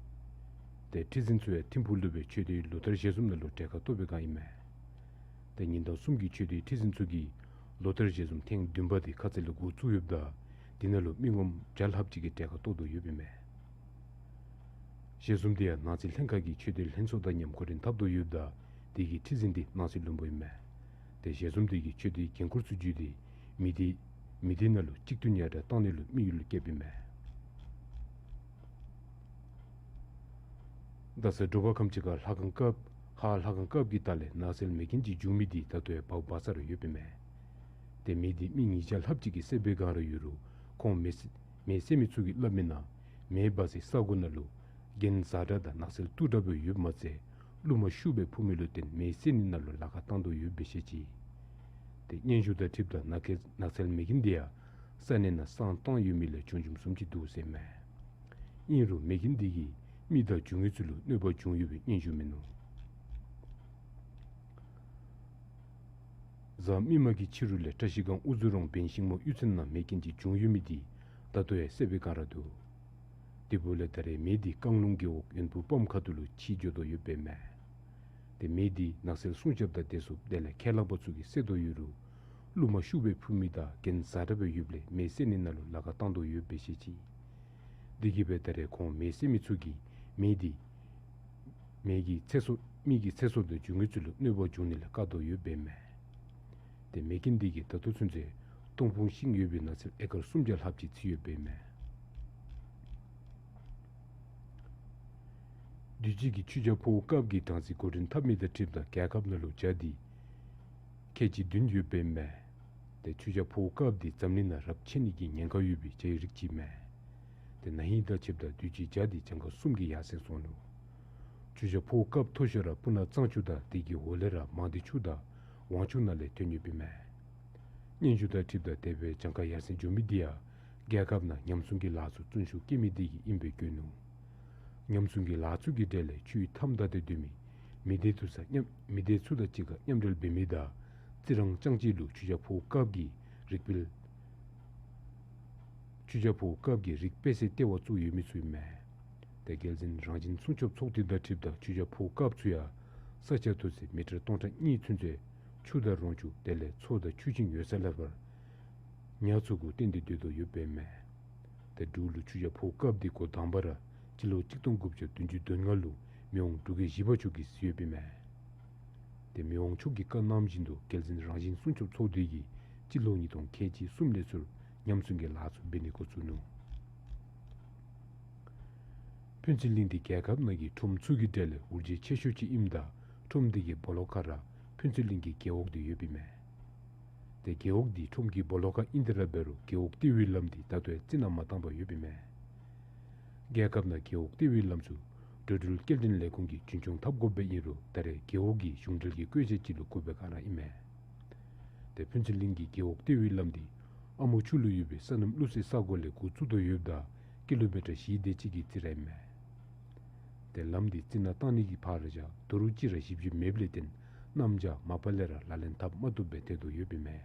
ཏེ་ཁྲི་འཛིན་ཚུ་ཡང་ཐིམ་ཕུག་ལུ་སྦེ་ཆོས་སྡེའི་ལོ་བསྟར་ཞལ་འཛོམས་ནང་ལུ་གྲལ་ཁར་གཏོགས་པའི་བསྒང་ཨིན་མས། ཏེ་ཉིན་གྲངས་གསུམ་གྱི་ཆོས་སྡེའི་ཁྲི་འཛིན་ཚུ་གིས་ལོ་བསྟར་ཞལ་འཛོམས་ཐེངས་བདུན་པ་དེ་ཁ་ཙ་ལས་འགོ་བཙུགས་ཡོདཔ་ད་དེ་ནང་ལུ་མི་ངོམ་བརྒྱ་ལྷགཔ་ཅིག་གིས་གྲལ་ཁར་གཏོགས་དོ་ཡོདཔ་ཨིན་མས། ཞལ་འཛོམས་དེ་ཡང་ནང་སྲིད་ལྷན་ཁག་གི་ཆོས་སྡེ་ལྷན་ཚོགས་དང་མཉམ་གོ་སྒྲིག་འཐབ་དོ་ཡོདཔ་ད་དེ་གི་ཁྲི་འཛིན་དེ་ནང་སྲིད་བློན་པོ་ཨིན་མས། ཏེ་ཞལ་འཛོམས་དེ་གིས་ཆོས་སྡེའི་འགན་ཁུར་ཚུ་བརྒྱུད་དེ་མི་སྡེ་མི་སྡེ་ནང་ལུ་གཅིག་མཐུན་ཡར་དྲག་བཏང་ནི་ལུ་དམིགས་ཡུལ་བསྐྱེདཔ་ཨིན་མས། ད་ཟེར་དྲོ་པ་ཁམས་ཅིག་ཁར་ལྷ་ཁང་སྐབས་ཧཱ་ལྷ་ཁང་སྐབས་ཀྱི་ལྟག་ལས་ནགས་ཚལ་མེ་རྐྱེན་ཅིག་བྱུང་མི་འདི་ད་ལྟོ་ཡང་སྦ་སྦ་ས་ར་ཡོདཔ་ཨིན་མས། ཏེ་མེ་འདི་མི་ཉིས་བརྒྱ་ལྷགཔ་ཅིག་གིས་བསད་པའི་སྒང་ར་ཡོད་རུང་ཁོང་མེ་མེ་བསད་མི་ཚུ་གིས་སླབ་མི་ནང་མེ་སྦ་སའི་ས་གོ་ནང་ལུ་གྱེན་གཟར་དྲགས་དང་ནགས་ཚལ་སྟུག་དྲགས་སྦེ་ཡོདཔ་མ་ཚད་རླུང་མ་ཤུགས་སྦེ་འཕུ་མི་ལུ་བརྟེན་མེ་བསད་ནི་ནང་ལུ་ལཱ་ཁག་བཏང་དོ་ཡོདཔ་སྦེ་བཤད་ཅི། ཏེ་སྙན་ཞུ་དང་འཁྲིལཝ་ད་ནགས་ཚལ་ནགས་ཚལ་མེ་རྐྱེན་འདི་ཡང་ས་གནས་ནང་སངས་བཏང་ཡོད་མི་ལས་བྱུང་བྱུངམ་བཟུམ་ཅིག་འདུག་ཟེར་མས། ཨིན་རུང་མེ་རྐྱེན་འདི་གིས་མི་དང་རྒྱུ་དངོས་ཚུ་ལུ་གནོད་པ་བྱུང་ཡོད་པའི་སྙན་ཞུ་མིན་ནུག། གཟའ་མིག་དམར་གྱི་ཕྱི་རུ་ལས་བཀྲ་ཤིས་སྒང་ཨུ་ཛུ་རོང་བན་ཤིང་མོ་གཡུས་ཚན་ནང་མེ་རྐྱེན་ཅིག་བྱུང་ཡོད་མི་འདི་ད་ལྟོ་ཡང་གསལ་བའི་སྒང་ར་འདུག། དེ་འབདཝ་ལས་ད་རེས་མེ་འདི་རྐང་ལུང་རྒེད་འོག་ཡོན་ཕུ་སྤམ་ཁ་ཐུག་ལུ་ཕྱི་འགྱོ་དོ་ཡོདཔ་ཨིན་མས། ཏེ་མེ་འདི་ནགས་ཚལ་སྲུང་སྐྱོབ་དང་བདེ་སྲུངཔ་དེ་ལས་ཁས་བླངས་པ་ཚུ་གིས་བསད་དོ་ཡོད་རུང་རླུང་མ་ཤུགས་སྦེ་འཕུ་མི་དང་གྱེན་གཟར་དྲགས་སྦེ་ཡོདཔ་ལས་མེ་བསད་ནི་ནང་ལུ་ལཱ་ཁག་བཏང་དོ་ཡོདཔ་སྦེ་བཤད་ཅི། དེ་གིས་སྦེ་ད་རེས་ཁོང་མེ་བསད་མི་ཚུ་གིས་མེ་འདི་མེ་གིས་ཚེ་སྲོག་མི་གི་ཚེ་སྲོག་དང་རྒྱུ་དངོས་ཚུ་ལུ་གནོད་པ་འབྱུང་ནི་ལས་བཀག་དོ་ཡོདཔ་ཨིན་མས། ཏེ་མེ་རྐྱེན་འདི་གིས་ད་ལྟོ་ཚུན་ཚོད་སྟོང་ཕུང་ཤིང་ཡོད་པའི་ནགས་ཚལ་ཨེ་ཀར་སུམ་བརྒྱ་ལྷགཔ་ཅིག་ཚིག་ཡོདཔ་ཨིན་མས། དུས་ཅི་གི་ཆོས་རྒྱལ་འཕོ་བ་སྐབས་ཀྱི་སྦྲང་རྩི་འགོ་འདྲེན་འཐབ་མི་དང་འཁྲིལཝ་ད་རྒྱལ་ཁབ་ནང་ལུ་ཇ་འདི་ཁལ་གཅིག་བདུན་ཡོདཔ་ཨིན་མས། ཏེ་ཆོས་རྒྱལ་འཕོ་བ་སྐབས་འདི་འཛམ་གླིང་ནང་རབས་ཆད་ནི་གི་ཉེན་ཁ་ཡོད་པའི་ཇའི་རིགས་ཅིག་ཨིན་མས། ཏེ་ན་ཧིང་དང་ཕྱདཔ་ད་དུས་ཅི་ཇ་འདི་གྱངས་ཁ་གསུམ་གྱིས་ཡར་སེང་སོང་ནུག། ཆོས་རྒྱལ་འཕོ་བ་སྐབས་མཐོ་ཤོས་ར་སྤུ་ན་གཙང་ཆུ་དང་དེ་གི་འོག་ལས་ར་མང་སྡེ་ཆུ་དང་ཝང་ཆུ་ནང་ལས་ཐོན་ཡོདཔ་ཨིན་མས། སྙན་ཞུ་དང་འཁྲིལཝ་ད་དེ་སྦེ་གྱངས་ཁ་ཡར་སེང་འགྱོ་མི་འདི་ཡང་རྒྱལ་ཁབ་ནང་ཉམས་སྲུང་གི་ལཱ་ཚུ་བརྩོན་ཤུགས་བསྐྱེད་མི་འདི་གིས་ཨིནམ་སྦེ་བཀོད་ནུག། ཉམས་སྲུང་གི་ལཱ་ཚུ་གི་གྲས་ལས་ཆུའི་མཐའམ་བདའ་སྟེ་སྡོད་མི་མི་སྡེ་ཚུ་དང་མཉམ་མི་སྡེ་ཚུ་དང་གཅིག་ཁར་མཉམ་འབྲེལ་འབད་མི་དང་རྩི་རང་ལྕང་སྤྱི་ལུ་ཆོས་རྒྱལ་འཕོ་བ་སྐབས་ཀྱི་རིགས་སྤེལ་ཆོས་རྒྱལ་འཕོ་བ་སྐབས་ཀྱི་རིགས་སྤེལ་སའི་ལྟེ་བ་བཙུགས་ཡོད་མི་ཚུ་ཨིན་མས། ཏེ་རྒྱལ་འཛིན་རང་བཞིན་སྲུང་སྐྱོབ་ཚོགས་སྡེ་དང་འཁྲིལཝ་ད་ཆོས་རྒྱལ་འཕོ་བ་སྐབས་ཚུ་ཡང་ས་ཆ་མཐོ་ཚད་མི་ཊར་སྟོང་ཕྲག་གཉིས་ཚུན་ཚོད་ཆུ་དང་རོང་ཆུ་དེ་ལས་མཚོ་དང་ཆུ་ཆེན་ཡོད་ས་ལས་ཕར་ཉ་ཚུ་གུ་བརྟེན་ཏེ་སྡོད་དོ་ཡོདཔ་ཨིན་མས། ཏེ་འབྲུག་ལུ་ཆོས་རྒྱལ་འཕོ་བ་སྐབས་འདི་འགོ་དང་པ་ར་སྤྱི་ལོ་གཅིག་སྟོང་དགུ་བརྒྱ་བདུན་ཅུ་དོན་ལྔ་ལུ་མི་དབང་འབྲུག་རྒྱལ་བཞི་པ་མཆོག་གིས་གཟིགས་ཡོདཔ་ཨིན་མས། ཏེ་མི་དབང་མཆོག་གི་བཀའ་གནངམ་བཞིན་དུ་རྒྱལ་འཛིན་རང་བཞིན་སྲུང་སྐྱོབ་ཚོགས་སྡེ་གིས་སྤྱི་ལོ་ཉིས་སྟོང་ཁལ་གཅིག་གསུམ་ལས་ཚུར་ཉམས་སྲུང་གི་ལཱ་ཚུ་འབད་ནི་འགོ་བཙུགས་ནུག། ཕུན་ཚོགས་གླིང་འདི་རྒྱལ་ཁབ་ནང་གི་ཁྲོམ་ཚུ་གི་གྲས་ལས་འུར་རྗེས་ཆེ་ཤོས་ཅིག་ཨིནམ་ད་ཁྲོམ་འདི་གི་སྦོ་ལོགས་ཁར་ར་ཕུན་ཚོགས་གླིང་གི་རྒེད་འོག་འདི་ཡོདཔ་ཨིན་མས། ཏེ་རྒེད་འོག་འདི་ཁྲོམ་གྱི་སྦོ་ལོགས་ཁར་ཨིན་ཏེ་ར་འབད་རུང་རྒེད་འོག་ལྟེ་བའི་ལམ་འདི་ད་ལྟོ་ཡང་རྩི་ནག་མ་བཏང་པར་ཡོདཔ་ཨིན་མས། རྒྱལ་ཁབ་ནང་རྒེད་འོག་ལྟེ་བའི་ལམ་ཚུ་འགྲོ་འགྲུལ་སྐྱེལ་འདྲེན་ལས་ཁུངས་ཀྱིས་རྒྱུན་སྐྱོང་འཐབ་དགོཔ་སྦེ་ཨིན་རུང་ད་རེས་རྒེད་འོག་གི་གཞུང་འབྲེལ་གྱི་བཀོད་ཆས་ཅིག་ལུ་བཀོད་པའི་སྒང་ར་ཨིན་མས། ཏེ་ཕུན་ཚོགས་གླིང་གི་རྒེད་འོག་ལྟེ་བའི་ལམ་འདི་ཨ་མོ་ཆུ་ལུ་ཡོད་པའི་ས་གནམ་ཀླུ་སའི་ས་གོ་ལས་འགོ་བཙུགས་དོ་ཡོདཔ་ད་ཀི་ལོ་མི་ཊར་བཞི་དེ་ཅིག་གི་རྩིས་ར་ཨིན་མས། ཏེ་ལམ་འདི་རྩི་ནག་བཏང་ནི་གི་ཕར་བཞག་རྡོ་རུག་ཅིག་ར་བཞིབ་བཞིབ་མེདཔ་ལས་བརྟེན་གནམ་བྱཱར་མ་པ་ལས་ར་ལག་ལེན་འཐབ་མ་བཏུབ་སྦེ་ཐལ་དོ་ཡོདཔ་ཨིན་མས།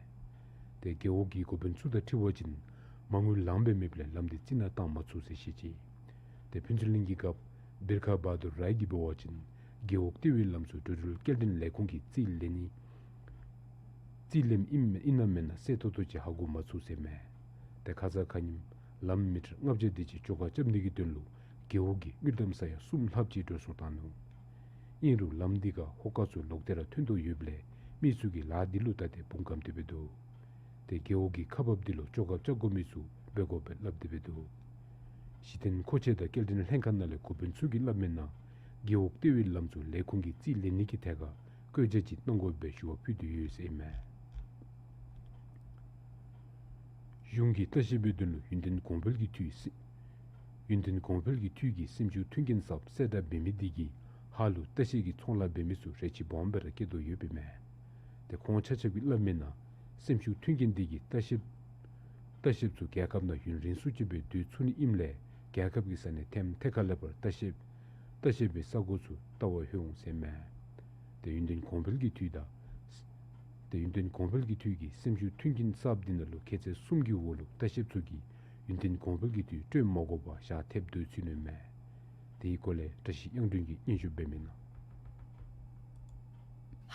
ཏེ་རྒེད་འོག་གི་འགོ་དཔོན་ཚུ་དང་འཁྲིལ་བ་ཅིན་མ་དངུལ་ལངམ་སྦེ་མེདཔ་ལས་ལམ་འདི་རྩི་ནག་བཏང་མ་ཚུགས་ཟེར་བཤད་ཅི། ཏེ་ཕུན་ཚོགས་གླིང་གི་རྒཔོ་བིར་ཁ་བ་དུར་རའི་གིས་འབད་བ་ཅིན་རྒེད་འོག་ལྟེ་བའི་ལམ་ཚུ་འགྲོ་འགྲུལ་སྐྱེལ་འདྲེན་ལས་ཁུངས་ཀྱིས་རྩིས་ལེན་ནི་རྩིས་ལེནམ་ཨིན་ཨིན་ན་མེན་ན་གསལ་ཏོག་ཏོ་ཅིག་ཧ་གོ་མ་ཚུགས་ཟེར་མས། ཏེ་ཁ་ཙ་ཁ་ཉིནམ་ལམ་མི་ཊར་ལྔ་བརྒྱ་དེ་ཅིག་བཅོ་ཁ་རྐྱབ་ནི་གི་དོན་ལུ་རྒེད་འོག་གི་དངུལ་ཀྲམ་ས་ཡ་གསུམ་ལྷགཔ་ཅིག་འགྲོ་སོང་བཏང་ནུག། ཨིན་རུང་ལམ་འདི་ཁར་ཧོ་ཀ་ཚུ་ལོག་སྟེ་ར་ཐོན་དོ་ཡོདཔ་ལས་མི་ཚུ་གིས་ལཱ་འདི་ལུ་བལྟ་སྟེ་བུང་སྐམ་སྟེ་འབད་དོ། ཏེ་རྒེད་འོག་གི་ཁག་འབགཔ་འདི་ལུ་བཅོ་ཁ་རྐྱབ་དགོ་མི་ཚུ་འབད་དགོ་པས་སླབ་སྟེ་འབད་དོ། གཞི་རྟེན་མཁོ་ཆས་དང་སྐྱེལ་འདྲེན་ལྷན་ཁག་ནང་ལས་འགོ་དཔོན་ཚུ་གིས་སླབ་མིའི་ནང་རྒེད་འོག་ལྟེ་བའི་ལམ་ཚུ་ལས་ཁུངས་ཀྱིས་རྩིས་ལེན་ནི་གི་ཐད་ཁར་བཀོད་རྒྱ་ཅིག་གནང་དགོ་པའི་ཞུ་བ་ཕུལ་ཏེ་ཡོད་ཟེར་ཨིན་མས། གཞུང་གིས་ལྟ་བཤལ་པའི་དོན་ལུ་ཡུན་བརྟན་གོང་འཕེལ་གྱི་འཐུས་སི་ཡུན་བརྟན་གོང་འཕེལ་གྱི་འཐུས་ཀྱིས་སེམས་ཤུགས་མཐུན་རྐྱེན་གསརཔ་གསལ་བསྒྲགས་འབད་མི་འདི་གིས་ཧཱ་ལུ་ལྟ་བཤལ་གྱི་ཚོང་ལཱ་འབད་མི་ཚུ་རེ་ཆེ་སྦོམ་སྦེ་ར་བསྐྱེད་དོ་ཡོདཔ་ཨིན་མས། ཏེ་ཁོང་ཆ་ཁྱབ་ཀྱིས་སླབ་མིའི་ནང་སེམས་ཤུགས་མཐུན་རྐྱེན་འདི་གིས་ལྟ་བཤལཔ་ལྟ་བཤལཔ་ཚུ་རྒྱལ་ཁབ་ནང་ཡུན་རིང་སུ་ཅིག་སྦེ་སྡོད་ཚུགས་ནི་ཨིནམ་ལས་རྒྱལ་ཁབ་ཀྱི་ས་གནས་ཐེམ་ཐེ་ཁ་ལས་ཕར་ལྟ་བཤལཔ་ལྟ་བཤལ་པའི་ས་གོ་ཚུ་བལྟ་བར་ལྷོད་འོང་ཟེར་མས། ཏེ་ཡུན་བརྟན་གོང་འཕེལ་གྱི་འཐུས་དང་ཏེ་ཡུན་བརྟན་གོང་འཕེལ་གྱི་འཐུས་ཀྱིས་སེམས་ཤུགས་མཐུན་རྐྱེན་གསརཔ་འདི་ནང་ལུ་ཁྱད་ཚད་གསུམ་གྱི་འོག་ལུ་ལྟ་བཤལཔ་ཚུ་གིས་ཡུན་བརྟན་གོང་འཕེལ་གྱི་འཐུས་སྤྲོད་མ་དགོ་པར་ཞག་ཐེབས་སྡོད་ཚུགས་ནི་མས། དེའི་སྐོར་ལས་བཀྲ་ཤིས་དབྱངས་སྒྲོན་གྱིས་སྙན་ཞུ་འབད་མིའི་ནང་།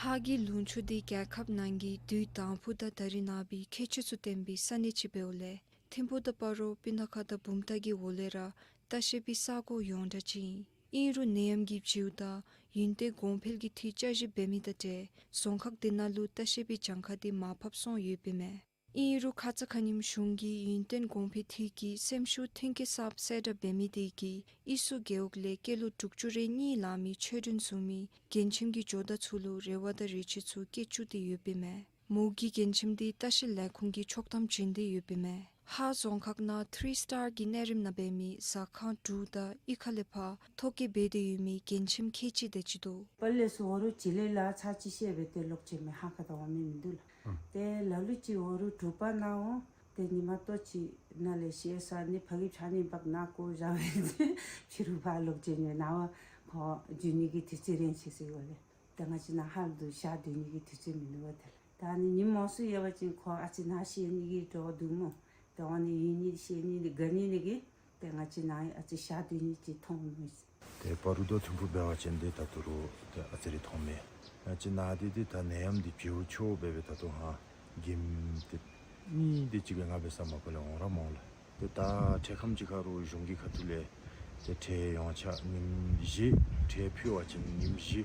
ཧཱ་གི་ལུང་ཕྱོགས་འདི་རྒྱལ་ཁབ་ནང་གི་དུས་དང་ཕུ་དང་ད་རིས་ནངས་པའི་ཁྱད་ཆོས་ཚུ་ལྡན་པའི་ས་གནས་ཅིག་འབདཝ་ལས་ཐིམ་ཕུག་དང་སྤ་རོ་སྤུ་ན་ཁ་དང་བུམ་ཐང་གི་འོག་ལས་ར་ལྟ་བཤལ་པའི་ས་གོ་ཡོངས་གྲགས་ཅིག་ཨིན། ཨིན་རུང་ནད་ཡམས་ཀྱི་བྱིའུ་དང་ ཡུན་བརྟན་གོང་འཕེལ་གྱི་འཐུས་བསྐྱར་ཞིབ་འབད་མི་དང་འབྲེལ་རྫོང་ཁག་དེ་ནང་ལུ་ལྟ་བཤལ་པའི་གྱངས་ཁ་དེ་མར་ཕབ་སོང་ཡོདཔ་ཨིན་མས། ཨིན་རུང་ཁ་ཙ་ཁ་ཉིནམ་གཞུང་གིས་ཡུན་བརྟན་གོང་འཕེལ་འཐུས་ཀྱི་སེམས་ཤུགས་མཐུན་རྐྱེན་གསརཔ་གསལ་བསྒྲགས་འབད་མི་དེ་གིས་ཨི་སུ་རྒེད་འོག་ལས་སྐྱེས་ལོ་དྲུག་ཅུ་རེ་གཉིས་ལང་མི་ཆོས་སྒྲོན་བཟུང་མི་རྒན་ཁྱིམ་གྱི་ཇོ་བདག་ཚུ་ལུ་རེ་བ་དང་རེ་ཆེ་ཚུ་བསྐྱེད་བཅུག་སྟེ་ཡོདཔ་ཨིན་མས། མོ་གི་རྒན་ཁྱིམ་དེ་ལྟ་བཤལ་ལས་ཁུངས་ཀྱིས་ཆོག་ཐམ་བྱིན་ཏེ་ཡོདཔ་ཨིན་མས། ཧཱ་རྫོང་ཁག་ནང་ཐི་རི་སི་ཊར་གྱི་གནས་རིམ་ནང་འབད་མི་ཟ་ཁང་དྲུག་དང་གཡུས་ཁ་ལས་ཕར་ཐོ་བཀོད་འབད་དེ་ཡོད་མི་རྒན་ཁྱིམ་ཁལ་གཅིག་དེ་ཅིག་འདུག། པ་ལས་སུ་འོ་རུ་ཅིག་ལས་ལ་ཚར་གཅིག་བཤལ་སྦེ་ཏེ་ལོག་ཅི་མས། ཧཱ་ཁ་ད་འོང་མི་མིན་འདུག་ལགས། ཨང་། ཏེ་ལ་ལུ་ཅིག་འོ་རུ་དྲུག་པ་ནང་འོང་ཏེ་ཉིནམ་ལྟོ་ཅིག་ནང་ལས་བཤལ་ས་ནི་ཕ་གི་ཕྱགས་སྙིགས་འབག་ནང་བཀོ་བཞག་སྦེ་ཕྱི་རུ་ཕར་ལོག་ཅི་མས། ནངས་པ་ཁོ་འགྱོ་ནི་གི་དུས་ཚོད་རན་ཅི་ཟེར་གོ་ལགས། ད་ང་བཅས་ནཱ་ཧཱ་ལུ་ཞག་སྡོད་ནི་གི་དུས་ཚོད་མིན་འདུག་པ། དེ་ལས་ད་ནི་ཉིནམ་མང་སུ་ཡོད་པ་ཅིན་ཁོ་ཨ་ཙི་ནཱ་བཤལ་ནི་གི་འདྲཝ་འདུག་སྨོ། ཏེ་འོ་ནི་ཡུན་ནི་བཤལ་ནི་ནི་དགའ་ནི་ནི་གིས་ཏེ་ང་བཅས་ནཱ་ཨ་ཙི་ཞག་སྡོད་ནི་ཅིག་མཐོང་མས། ཏེ་བར་དོ་ཐིམ་ཕུག་འབད་བ་ཅིན་ཏེ་ད་ལྟོ་རུང་ཏེ་ཨ་ཙི་རེ་མཐོང་མས། ང་བཅས་ནཱ་འདི་ཏེ་ད་ནད་ཡམས་འདི་བྱེལཝ་ཆོག་འབད་བའི་ད་ལྟོ་ཧ་གེམ་ཏེ་གཉིས་དེ་ཅིག་སྦེ་ང་འབད་ས་མ་པ་ལས་འོང་ར་མ་འོང་ལགས། ཏེ་ད་འཕྲལ་ཁམས་ཅིག་ཁར་རུང་གཞུང་གི་ཁ་ཐུག་ལས་ཏེ་ཁྲལ་ཡོངས་ཁྱབ་ཉིནམ་བཞི་ཁྲལ་ཕུལ་བ་ཅིན་ཉིནམ་བཞི་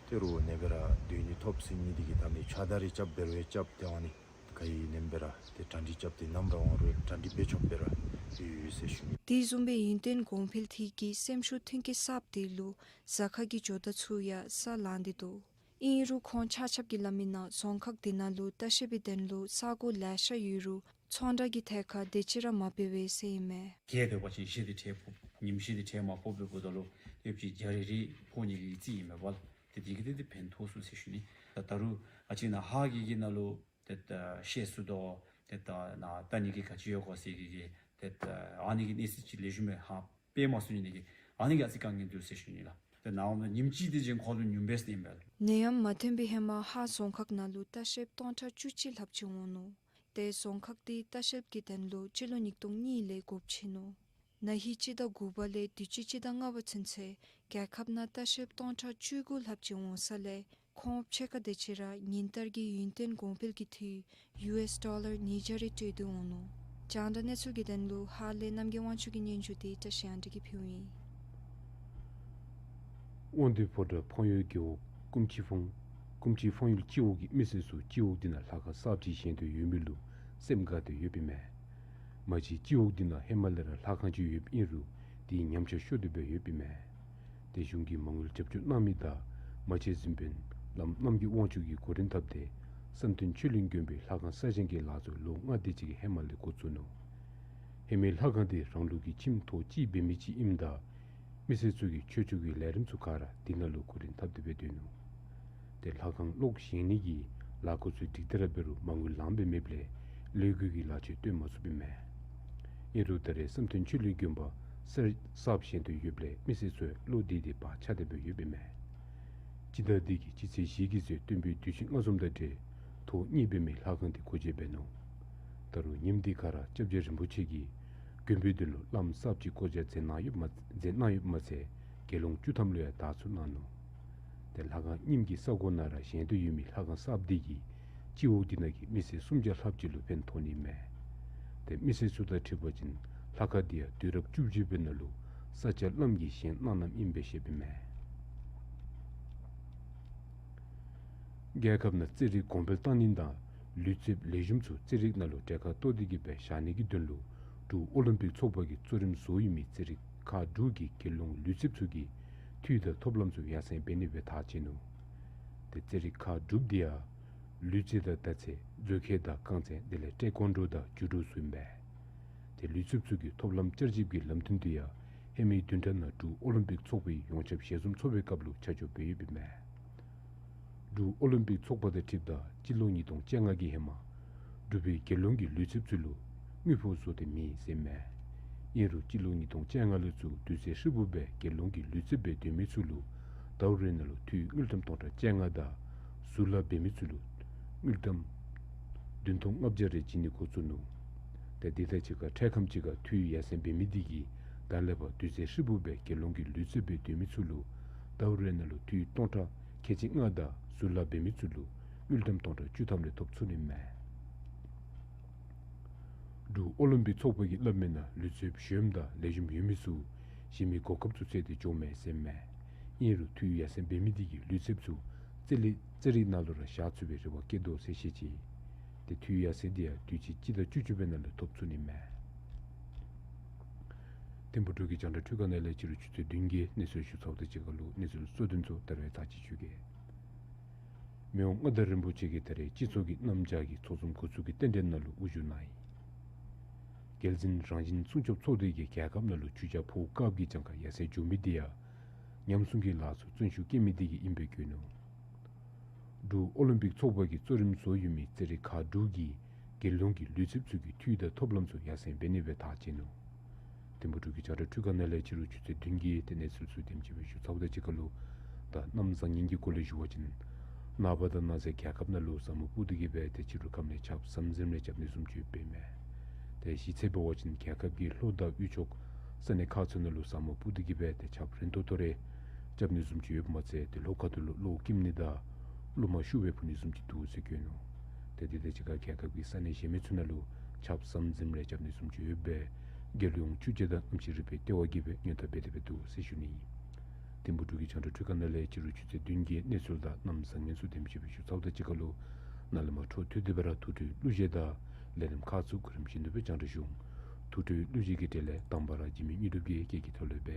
ཏེ་རུང་ནེ་སྦེ་ར་སྡོད་ནི་ཐོབ་ཟེར་ནི་དེ་གིས་ད་མི་ཕྱགས་བདའ་རེ་རྐྱབ་འབད་རུང་རྐྱབ་ཏེ་འོང་ནི་ག་ཨིན་ནེམ་སྦེ་ར་ཏེ་གྲ་སྒྲིག་རྐྱབ་སྟེ་ནམ་ར་འོང་རུང་གྲ་སྒྲིག་འབད་ཆོགཔ་སྦེ་ར་ཡོད་ཡོད་ཟེར་ཞུ་ནི། དེ་བཟུམ་སྦེ་ཡུན་བརྟན་གོང་འཕེལ་འཐུས་ཀྱི་སེམས་ཤུགས་མཐུན་རྐྱེན་གསརཔ་དེ་ལུ་ཟ་ཁང་གི་ཇོ་བདག་ཚུ་ཡང་ས་ལང་སྟེ་འདུག། ཨིན་རུང་ཁོང་ཆ་ཁྱབ་ཀྱི་སླབ་མི་ནང་རྫོང་ཁག་དེ་ནང་ལུ་ལྟ་བཤལ་པའི་དོན་ལུ་ས་གོ་ལེ་ཤ་ཡོད་རུང་ཚོང་བསྒྲགས་ཀྱི་ཐད་ཁར་དེ་ཅིག་ར་མ་འབད་བས་ཟེར་ཨིན་མས། གལ་ཏེ་འབད་བ་ཅིན་བཞི་དེ་ཁྲལ་ཕོག་ཉིནམ་བཞི་དེ་ཁྲལ་མ་ཕོགཔ་འབདཝ་ད་ལུ་ཏེ་ཕྱི་བརྒྱ་རེ་རེ་ཕོག་ནི་གི་རྩིས་ཨིན་མས་པ་ལགས། ཏེ་དེ་གིས་ཏེ་ཏེ་ཕན་ཐོགས་ཚུགས་ཟེར་ཞུ་ནི། ད་ད་རུང་ཨ་ཙི་ནཱ་ཧཱ་གི་གི་ནང་ལུ་ཏེ་ད་བཤལ་ཚུགས་དོ་ཏེ་ད་ནཱ་ལྟ་ནི་གི་ག་ཅི་ཡོད་གོ་ཟེར་གི་གི་ཏེ་ད་ཨ་ནི་གི་གནས་ཚུལ་ཅིག་ལེགས་ཤོམ་སྦེ་ཧ་སྤེལ་མ་ཚུགས་ནི་དེ་གིས་ཨ་ནི་གི་ཨ་ཙི་དཀའ་ངལ་འདུག་ཟེར་ཞུ་ནི་ལགས། ཏེ་ནཱ་འོངམ་ད་ཉིནམ་གཅིག་དེ་ཅིག་ཁོང་ལུ་ཉུངམ་སྦེ་སྟེ་ཨིན་པས་ལགས། ནད་ཡམས་མ་ཐོན་པའི་ཧེ་མ་ཧཱ་རྫོང་ཁག་ནང་ལུ་ལྟ་བཤལཔ་སྟོང་ཕྲག་བཅུ་གཅིག་ལྷགཔ་ཅིག་འོང་ནུག། ཏེ་རྫོང་ཁག་དེ་ལྟ་བཤལཔ་གི་དོན་ལུ་སྤྱི་ལོ་ཉིས་སྟོང་གཉིས་ལས་སྒོ་ཕྱེ་ནུག། ན་ཧིང་སྤྱི་ཟླ་དགུ་པ་ལས་དུས་ཅི་སྤྱི་ཟླ་ལྔ་པ་ཚུན་ཚོད་རྒྱལ་ཁབ་ནང་ལྟ་བཤལཔ་སྟོང་ཕྲག་བཅུ་དགུ་ལྷགཔ་ཅིག་འོང་ས་ལས་ཁོང་ཕྱེད་ཀ་དེ་ཅིག་ར་ཉིན་ལྟར་གྱི་ཡུན་བརྟན་གོང་འཕེལ་གྱི་འཐུས་ཡུ་ཨེསི་ཌོ་ལར་ཉིས་བརྒྱ་རེ་སྤྲོད་དེ་འོང་ནུག། རྒྱང་བསྒྲགས་གནས་ཚུལ་གྱི་དོན་ལུ་ཧཱ་ལས་རྣམ་རྒྱལ་དབང་ཕྱུག་གི་སྙན་ཞུ་དེ་བཀྲ་ཤིས་དབང་འདུས་ཀྱིས་ཕུལཝ་ཨིན། དབང་འདུས་ཕོ་བྲང་འཕང་ཡུལ་རྒེད་འོག་ཀུམ་ཅི་ཕང་ཀུམ་ཅི་འཕང་ཡུལ་སྤྱི་འོག་གི་མི་སེར་ཚུ་སྤྱི་འོག་འདི་ནང་ལྷ་ཁང་གསརཔ་ཅིག་བཞེངས་འདོད་ཡོད་མི་ལུ་སེམས་དགའ་སྟེ་ཡོདཔ་ཨིན་མས། མ་གཞི་སྤྱི་འོག་འདི་ནང་ཧེ་མ་ལས་ར་ལྷ་ཁང་ཅིག་ཡོདཔ་ཨིན་རུང་དེ་ཉམས་ཆག་ཤོར་ཏེ་སྦེ་ཡོདཔ་ཨིན་མས། ཏེ་གཞུང་གིས་མ་དངུལ་རྒྱབ་སྐྱོར་གནང་མི་དང་མ་ཆེན་གཟིམ་དཔོན་བླམ་རྣམ་རྒྱལ་དབང་ཕྱུག་གིས་གོ་རིམ་བཏབ་སྟེ་བསམ་གཏན་ཆོས་གླིང་དགོན་པའི་ལྷ་ཁང་གསར་བཞེངས་ཀྱི་ལཱ་ཚུ་ལོ་ལྔ་དེ་ཅིག་གི་ཧེ་མ་ལས་འགོ་བཙུགས་ནུག། ཧེ་མའི་ལྷ་ཁང་དེ་རང་ལུགས་ཀྱི་ཁྱིམ་ཐོག་གཅིག་འབད་མི་ཅིག་ཨིནམ་ད་མི་སེར་ཚུ་གིས་ཆོས་ཕྱོགས་ཀྱི་ལས་རིམ་ཚུ་ག་ར་དེ་ནང་ལུ་གོ་རིམ་བཏབ་སྟེ་སྦེ་སྡོད་ནུག། ཏེ་ལྷ་ཁང་ལོག་བཞེངས་ནི་གི་ལཱ་འགོ་ཚུགས་ཏེ་འབྲིང་ཏེ་ར་འབད་རུང་མ་དངུལ་ལངམ་སྦེ་མེདཔ་ལས་ལས་འགུལ་གྱི་ལཱ་ཅིག་སྟོན་མ་ཚུགསཔ་ཨིན་མས། ཨིན་རུང་ད་རེས་བསམ་གཏན་ཆོས་གླིང་དགོན་པ་གསར་གསརཔ་བཞེངས་འདོད་ཡོདཔ་ལས་མི་སེར་ཚུ་བློ་བདེ་སྟེ་ཕར་ཆགས་ཏེ་སྦེ་ཡོདཔ་ཨིན་མས། སྤྱི་ཟླ་འདི་གི་སྤྱི་ཚེས་བཞི་གི་ཚེ་སྟོན་པའི་དུས་ཆེན་མངའ་འཛོམས་དང་འབྲེལ་ཐོག་གཉིས་འབད་མི་ལྷ་ཁང་འདི་སྒོ་འབྱེད་འབད་ནུག། ད་རུང་ཉིནམ་འདི་ཁར་སྐྱབས་རྗེ་རིན་པོ་ཆེ་གིས་དགོན་པའི་དོན་ལུ་བླམ་གསརཔ་ཅིག་བསྐོ་བཞག་མཛད་གནང་ཡོདཔ་མ་མཛད་གནང་ཡོདཔ་མ་ཚད་དགེ་སློང་བཅུ་ཐམ་ལུ་ཡང་དར་ཚུ་གནང་ནུག། ཏེ་ལྷ་ཁང་རྙིངམ་གི་ས་གོ་ནང་ར་བཞེངས་འདོད་ཡོད་མི་ལྷ་ཁང་གསརཔ་འདི་གིས་སྤྱི་འོག་འདི་ནང་གི་མི་སེར་སུམ་བརྒྱ་ལྷགཔ་ཅིག་ལུ་ཕན་ཐོགས་ནི་མས། ཏེ་མི་སེར་ཚུ་དང་འཁྲིལ་བ་ཅིན་ལྷ་ཁང་འདི་ཡང་དུས་རབས་བཅུ་བཞི་པའི་ནང་ལུ་ས་སྐྱ་བླམ་གིས་བཞེངས་གནངམ་ཨིན་པས་ཞུཝ་ཨིན་མས། རྒྱལ་ཁབ་ནང་རྩེད་རིགས་གོང་འཕེལ་བཏང་ནི་དང་ལུས་རྩལཔ་ལེགས་ཤོམ་ཚུ་རྩེད་རིགས་ནང་ལུ་གྲལ་ཁར་གཏོགས་ཏེ་གི་སྦེ་བཞག་ནི་གི་དོན་ལུ་འབྲུག་ཨོ་ལིམ་པིག་ཚོགས་པ་གིས་གཙོ་རིམ་བཟོ་ཡོད་མི་རྩེད་རིགས་ཁག་དྲུག་གི་དགེ་སློང་ལུས་རྩལཔ་ཚུ་གིས་འཐུས་དང་ཐོབ་ལམ་ཚུ་ཡར་སེང་འབད་ནི་སྦེ་ཐག་བཅད་ནུག། ཏེ་རྩེད་རིགས་ཁག་དྲུག་འདི་ཡང་ལུས་རྩལ་དང་མདའ་རྩེད་མཛོད་ཁང་དང་རྐང་རྩེད་དེ་ལས་ཊེ་ཀོན་ཌོ་དང་ཇུ་ཌོ་ཚུ་ཨིན་པས། ཏེ་ལུས་རྩལཔ་ཚུ་གིས་ཐོབ་ལམ་བསྐྱར་ཞིབ་ཀྱི་ལམ་སྟོན་འདི་ཡང་ཧེ་མའི་བདུན་ཕྲག་ནང་འབྲུག་ཨོ་ལིམ་པིག་ཚོགས་པའི་ཡོངས་ཁྱབ་ཞལ་འཛོམས་ཚོགས་པའི་སྐབས་ལུ་ཆ་འཇོག་འབད་ཡོདཔ་ཨིན་མས། འབྲུག་ཨོ་ལིམ་པིག་ཚོགས་པ་དང་འཁྲིལཝ་ད་སྤྱི་ལོ་ཉིས་སྟོང་བཅོ་ལྔ་གི་ཧེ་མ་འབྲུག་པའི་དགེ་སློང་གི་ལུས་རྩལཔ་ཚུ་ལུ་དངུལ་ཕོགས་བཟོ་སྟེ་མེད་ཟེར་མས། ཨིན་རུང་སྤྱི་ལོ་ཉིས་སྟོང་བཅོ་ལྔ་ལས་ཚུར་དུས་ཚོད་ཧྲིལ་བུ་སྦེ་དགེ་སློང་གི་ལུས་རྩལཔ་སྦེ་སྡོད་མི་ཚུ་ལུ་ཟླཝ་རེ་ནང་ལུ་འཐུས་དངུལ་ཀྲམ་སྟོང་ཕྲག་བཅོ་ལྔ་དང་ཟུར་ལཱ་འབད་མི་ཚུ་ལུ་དངུལ་ཀྲམ་བདུན་སྟོང་ལྔ་བརྒྱ་རེ་བྱིན་ནི་འགོ་བཙུགས་ནུག། ཏེ་འདི་དང་གཅིག་ཁར་འཕྲལ་ཁམས་ཅིག་ཁར་འཐུས་ཡར་སེང་འབད་མི་འདི་གིས་ད་ལས་ཕར་དུས་ཚོད་ཧྲིལ་བུ་སྦེ་དགེ་སློང་གི་ལུས་རྩལཔ་སྦེ་སྡོད་མི་ཚུ་ལུ་ཟླཝ་རེ་ནང་ལུ་འཐུས་སྟོང་ཕྲག་ཁལ་གཅིག་ལྔ་དང་ཟུར་ལཱ་འབད་མི་ཚུ་ལུ་དངུལ་ཀྲམ་སྟོང་ཕྲག་བཅུ་ཐམ་རེ་ཐོབ་ཚུགས་ནི་མས། འབྲུག་ཨོ་ལིམ་པིག་ཚོགས་པ་གིས་སླབ་མིའི་ནང་ལུས་རྩལཔ་གཞོནམ་དང་ལེགས་ཤོམ་ཡོད་མི་ཚུ་གཞི་མི་གོ་སྐབས་ཚུ་བཙལ་ཏེ་འགྱོཝ་མས་ཟེར་མས། ཨིན་རུང་ཐུའུ་ཡ་མཚན་འབད་མི་འདི་གིས་ལུས་རྩལཔ་ཚུ་རྩེད་རིགས་རྩེད་རིགས་ནང་ལུ་ར་བཞག་ཚུགས་པའི་རེ་བ་བསྐྱེད་དོ་ཟེར་བཤད་ཅི། ཏེ་ཐུའུ་ཡ་མཚན་འདི་ཡང་དུས་ཅི་སྤྱི་ཟླ་བཅུ་གཅིག་པའི་ནང་ལུ་ཐོབ་ཚུགས་ནི་མས། ཐིམ་ཕུག་འབྲུག་གི་རྒྱང་བསྒྲགས་འཕྲུལ་ཁང་ནང་ལས་ཕྱི་རུ་ཆུ་ཚོད་བདུན་བརྒྱའི་གནས་ཚུལ་ཞུ་ཚརཝ་དང་གཅིག་ཁར་ལུ་གནས་ཚུལ་གཙོ་དོན་ཚུ་ད་རིས་ཚར་གཅིག་ཞུ་གེ། མི་དབང་མངའ་བདག་རིན་པོ་ཆེ་གིས་ད་རིས་སྤྱི་ཚོགས་ཀྱི་གནམ་བྱཱར་གྱི་ཚོགས་འཛོམས་འགོ་འཛུགས་ཀྱི་རྟེན་འབྲེལ་ནང་ལུ་དབུ་བཞུགས་གནང་ཡི། རྒྱལ་འཛིན་རང་བཞིན་སྲུང་སྐྱོབ་ཚོགས་སྡེ་གིས་རྒྱལ་ཁབ་ནང་ལུ་ཆུ་བྱ་ཕོཝ་དཀརཔོ་གི་གྱངས་ཁ་ཡར་སེང་འགྱོ་མི་འདི་ཡང་ཉམས་སྲུང་གི་ལཱ་ཚུ་བརྩོན་ཤུགས་བསྐྱེད་མི་འདི་གིས་ཨིན་པའི་བཀོད་ནུག། འབྲུག་ཨོ་ལིམ་པིག་ཚོགས་པ་གིས་གཙོ་རིམ་བཟོ་ཡོད་མི་རྩེད་རིགས་ཁག་དྲུག་གིས་རྒྱལ་ཡོངས་ཀྱི་ལུས་རྩལཔ་ཚུ་གི་འཐུས་དང་ཐོབ་ལམ་ཚུ་ཡར་སེང་འབད་ནི་སྦེ་ཐག་བཅད་ནུག། ཐིམ་ཕུག་འབྲུག་གི་རྒྱང་བསྒྲགས་འཕྲུལ་ཁང་ནང་ལས་ཕྱི་རུ་ཆུ་ཚོད་བདུན་བརྒྱའི་ཏེ་གནས་ཚུལ་ཚུ་དེམ་ཅིག་སྦེ་ཞུ་ཚརཝ་དང་གཅིག་ཁར་ལུ་ད་གནམ་བཟང་ངན་གྱི་སྐོར་ལས་ཞུ་བ་ཅིན་ནངས་པ་དང་གནངས་ཚེ་རྒྱལ་ཁབ་ནང་ལུ་ཟ་མ་སྤུ་ཏོག་གི་སྦེ་ཏེ་ཕྱི་རུ་ཁམས་ལས་ཆརཔ་ཟམ་ཟིམ་རེ་རྐྱབ་ནི་བཟུམ་ཅིག་ཡོདཔ་ཨིན་མས། ཏེ་གཞི་རྩ་འབད་བ་ཅིན་རྒྱལ་ཁབ་ཀྱི་ལྷོ་དང་དབུས་ཕྱོགས་ས་གནས་ཁག་ཚུ་ནང་ལུ་ཟ་མ་སྤུ་ཏོག་གི་སྦེ་ཏེ་ཆརཔ་རན་ཏོག་ཏོ་རེ་རྐྱབ་ནི་བཟུམ་ཅིག་ཡོདཔ་མ་ཚད་ཏེ་ལྷོ་ཁ་ཐུག་ལུ་གློག་སྐྱིམ་ནི་དང་རླུང་མ་ཤུགས་སྦེ་འཕུ་ནི་བཟུམ་ཅིག་འདུག་ཟེར་བཀོད་ནུག། ཏེ་དེ་དང་གཅིག་ཁར་རྒྱལ་ཁབ་ཀྱི་ས་གནས་གཞན་མི་ཚུ་ནང་ལུ་ཆརཔ་ཟམ་ཟིམ་རེ་རྐྱབ་ནི་བཟུམ་ཅིག་ཡོད་པས་རྒྱལ་ཡོངས་ཆུ་དཔྱད་དང་གནམ་གཤིས་རིག་པའི་ལྟེ་བ་གིས་སྦེ་སྔོན་བརྡ་འབད་དེ་སྦེ་འདུག་ཟེར་ཞུ་ནི་ཨིན། ཐིམ་ཕུག་འབྲུག་གི་རྒྱང་བསྒྲགས་འཕྲུལ་ཁང་ནང་ལས་ཕྱི་རུ་ཆུ་ཚོད་བདུན་བརྒྱའི་གནས་ཚུལ་དང་གནམ་བཟང་ངན་ཚུ་དེམ་ཅིག་སྦེ་ཞུ་ཚརཝ་དང་གཅིག་ཁར་ལུ་ནཱ་ལས་མར་འཕྲོ་མཐུད་དེ་སྦེ་ར་ཐུགས་སྤྲོའི་གླུ་གཞས་དང་ལས་རིམ་ཁག་ཚུ་གོ་རིམ་བཞིན་དུ་སྦེ་རྒྱང་བསྒྲགས་ཞུ་འོང་། ཐུགས་སྤྲོའི་གླུ་གཞས་ཀྱི་གྲས་ལས་དང་པ་ར་འཇིགས་མེད་དངོས་གྲུབ་ཀྱིས་སྐད་ཀྱི་ཐོག་ལས་སྦེ་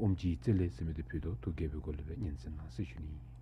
ཨོམ་གྱི་རྩེ་ལེ་ཟེར་མི་འདི་ཕུལ་དོ། ཐུགས་དགྱེས་པའི་སྒོ་ལས་སྦེ་སྙན་གསན་གནང་ཟེར་ཞུ་ནི་ཨིན།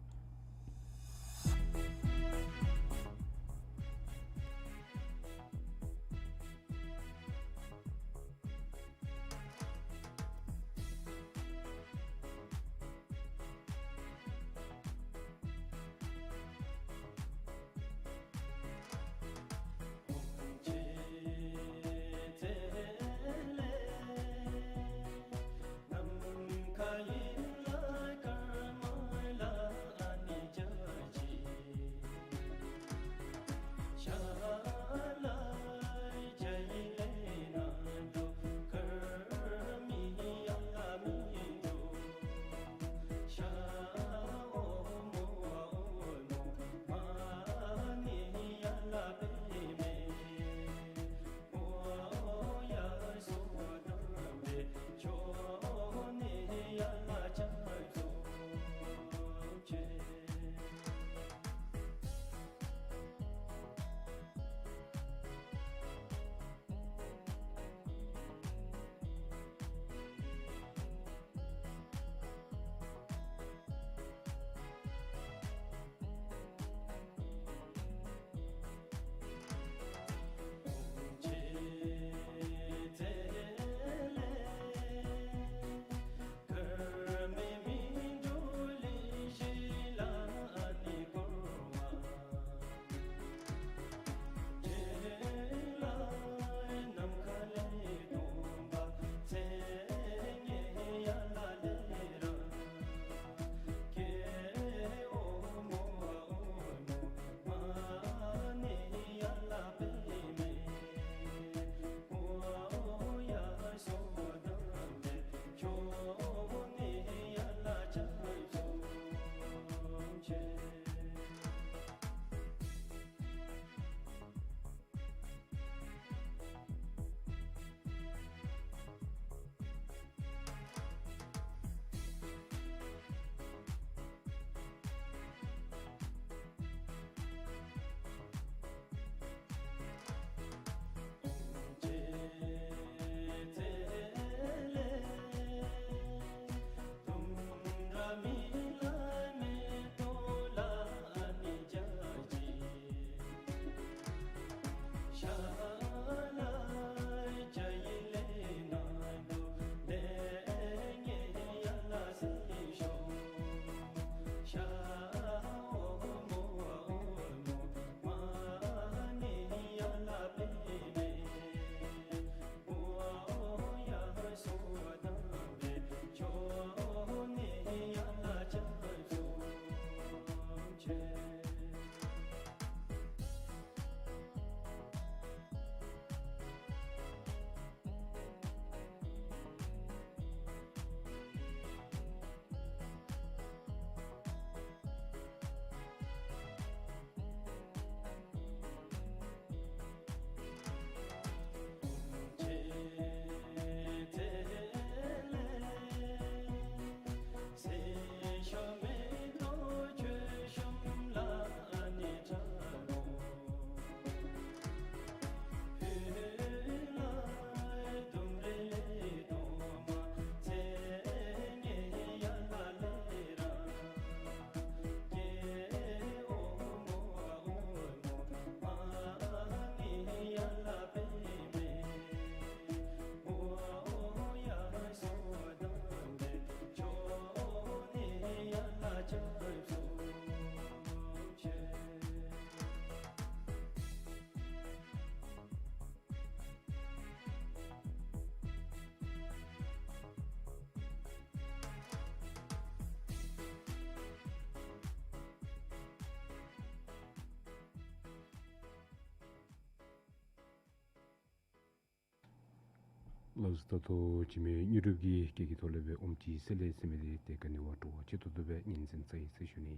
ལགས་སོ། ད་ལྟོ་འཆི་མེད་དངོས་གྲུབ་ཀྱི་སྐད་ཀྱི་ཐོག་ལས་སྦེ་ཨོཾ་ཅི་སེ་ལེ་ཟེར་མི་འདི་ཏེ་ག་ནི་བ་སྤྲོ་བ་ཆེ་ཏོག་ཏོ་སྦེ་སྙན་གསན་མཛད་ཡི་ཟེར་ཞུ་ནི།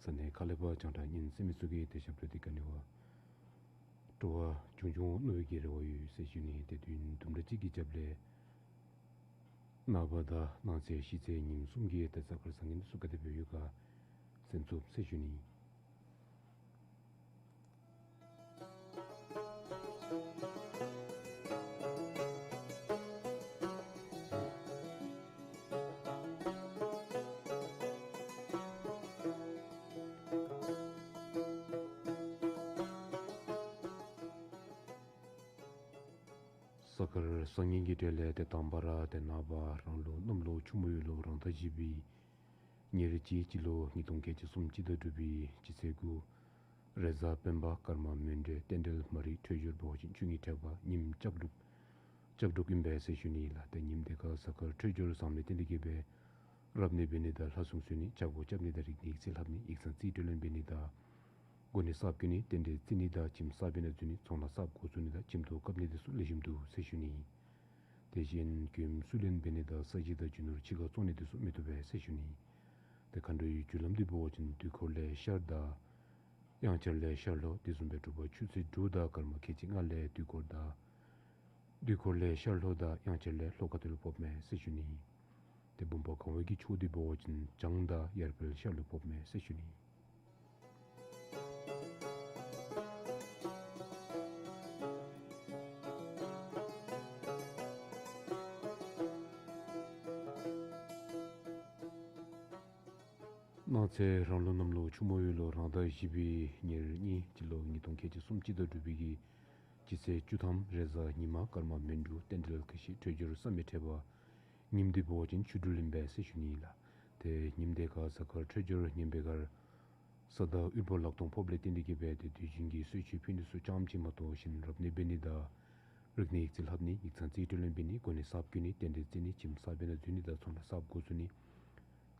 ས་གནས་ཁ་ལས་ཕར་རྒྱང་བསྒྲགས་སྙན་གསན་མི་ཚུ་གིས་ཏེ་ཞབས་བྲོ་འདི་ག་ནི་བ་སྤྲོ་བ་བྱུང་བྱུངམ་མནོ་བའི་གི་རེ་བ་ཡོད་ཟེར་ཞུ་ནི། ཏེ་དུས་ཡུན་དུམ་གྲ་ཅིག་གི་རྒྱབ་ལས་ནངས་པ་དང་གནངས་ཚེ་གཞེས་ཚེ་ཉིནམ་གསུམ་གྱི་ཏེ་གཟའ་སྐར་བཟང་ངན་འདི་ཚུ་ག་དེ་སྦེ་ཡོད་ག་གསན་ཚུགས་ཟེར་ཞུ་ནི། གཟའ་སྐར་བཟང་ངན་གྱི་གྲས་ལས་ཏེ་དང་པ་ར་ཏེ་ནངས་པ་རང་ལུགས་གནམ་ལོ་ཆུ་མོ་ཡོས་ལོ་རང་ཟླ་བཞི་པའི་ཉེར་གཅིག་སྤྱི་ལོ་ཉིས་སྟོང་ཁལ་གཅིག་གསུམ་སྤྱི་ཟླ་དྲུག་པའི་སྤྱི་ཚེས་དགུ། རེས་གཟའ་སྤེན་པ་སྐར་མ་མོན་གྲོ་རྟེན་འབྲེལ་མ་རིག་འཕྲོད་སྦྱོར་འབད་བ་ཅིན་ཆོས་ཉིད་ཕྲད་པ་ཉིནམ་ལྕགས་འབྲུག། ལྕགས་འབྲུག་ཨིན་པས་ཟེར་ཞུ་ནི་ལགས། ཏེ་ཉིནམ་དེ་ཁར་གཟའ་སྐར་འཕྲོད་སྦྱོར་བཟངམ་ལས་བརྟེན་ཏེ་གིས་སྦེ་རབ་གནས་འབད་ནི་དང་ལྷ་སྲུང་བསུ་ནི་ཕྱག་སྒོ་རྐྱབ་ནི་དང་རིག་གནས་ཡིག་རྩིས་ལྷབ་ནི་ཡིག་ཚང་རྩིས་སྤྲོད་ལེན་འབད་ནི་དང་གོ་གནས་གསརཔ་བསྐོ་ནི་རྟེན་འབྲེལ་བརྩི་ནི་དང་ཁྱིམ་གསརཔ་ཨིན་ན་འཛུལ་ནི་ཚོང་ལཱ་གསརཔ་འགོ་བཙུགས་ནི་དང་ཁྱིམ་ཐོག་བཀབ་ནི་འདི་ཚུ་ལེགས་ཤོམ་འདུག་ཟེར་ཞུ་ནི། དེ་བཞིན་མགྱོནམ་བསུ་ལེན་འབད་ནི་དང་ས་གཞི་དང་རྒྱུ་ནོར་ཕྱི་ཁར་བཙོང་ནི་འདི་ཚུ་མི་བཏུབ་པས་ཟེར་ཞུ་ནི། ཏེ་མཁའ་འགྲོའི་རྒྱུ་ལམ་འདི་འབད་བ་ཅིན་དུས་འཁོར་ལས་ཤར་དང་དབྱངས་འཆར་ལས་ཤར་ལྷོ། དེ་བཟུམ་སྦེ་དྲོ་པ་ཆུ་ཚོད་དྲུག་དང་སྐར་མ་ཁལ་གཅིག་ལྔ་ལས་དུས་འཁོར་དང་དུས་འཁོར་ལས་ཤར་ལྷོ་དང་དབྱངས་འཆར་ལས་ལྷོ་ཁ་ཐུག་ལུ་ཕོགཔ་མས་ཟེར་ཞུ་ནི། ཏེ་བུམ་པ་གང་བའི་གི་ཕྱོགས་འདི་འབད་བ་ཅིན་བྱང་དང་ཡར་འཕེལ་ཤར་ལུ་ཕོགཔ་མས་ཟེར་ཞུ་ནི། གནངས་ཚེ་རང་ལུགས་གནམ་ལོ་ཆུ་མོ་ཡོས་ལོ་རང་ཟླ་བཞི་པའི་ཉེར་གཉིས་སྤྱི་ལོ་ཉིས་སྟོང་ཁལ་གཅིག་གསུམ་སྤྱི་ཟླ་དྲུག་པའི་གི་སྤྱི་ཚེས་བཅུ་ཐམ་རེས་གཟའ་ཉི་མ་སྐར་མ་མོན་གྲོ་རྟེན་འབྲེལ་ཁ་ཤི་འཕྲོད་སྦྱོར་བསམ་མི་ཁྲེལ་བ། ཉིནམ་འདི་འབད་བ་ཅིན་ཆུ་སྦྲུལ་ཨིན་པས་ཟེར་ཞུ་ནི་ལགས། ཏེ་ཉིནམ་དེ་ཁར་གཟའ་སྐར་འཕྲོད་སྦྱོར་ངན་པའི་ཁར་ས་བདག་དབུལ་པོ་ལག་སྟོང་ཕོགཔ་ལས་བརྟེན་ཏེ་གིས་སྦེ་ཏེ་དུས་རྒྱུན་གྱི་གསོལ་མཆོད་ཕུལ་ནི་ཚུ་ཙམ་ཅིག་མ་གཏོགས་གཞན་རབ་གནས་འབད་ནི་དང་རིག་གནས་ཡིག་རྩིས་ལྷབ་ནི་ཡིག་ཚང་རྩིས་སྤྲོད་ལེན་འབད་ནི་གོ་གནས་གསརཔ་བསྐོ་ནི་རྟེན་འབྲེལ་བརྩི་ནི་ཁྱིམ་གསརཔ་ཨིན་ན་འཛུལ་ནི་དང་ཚོང་ལཱ་གསརཔ་འགོ་བཙུགས་ནི་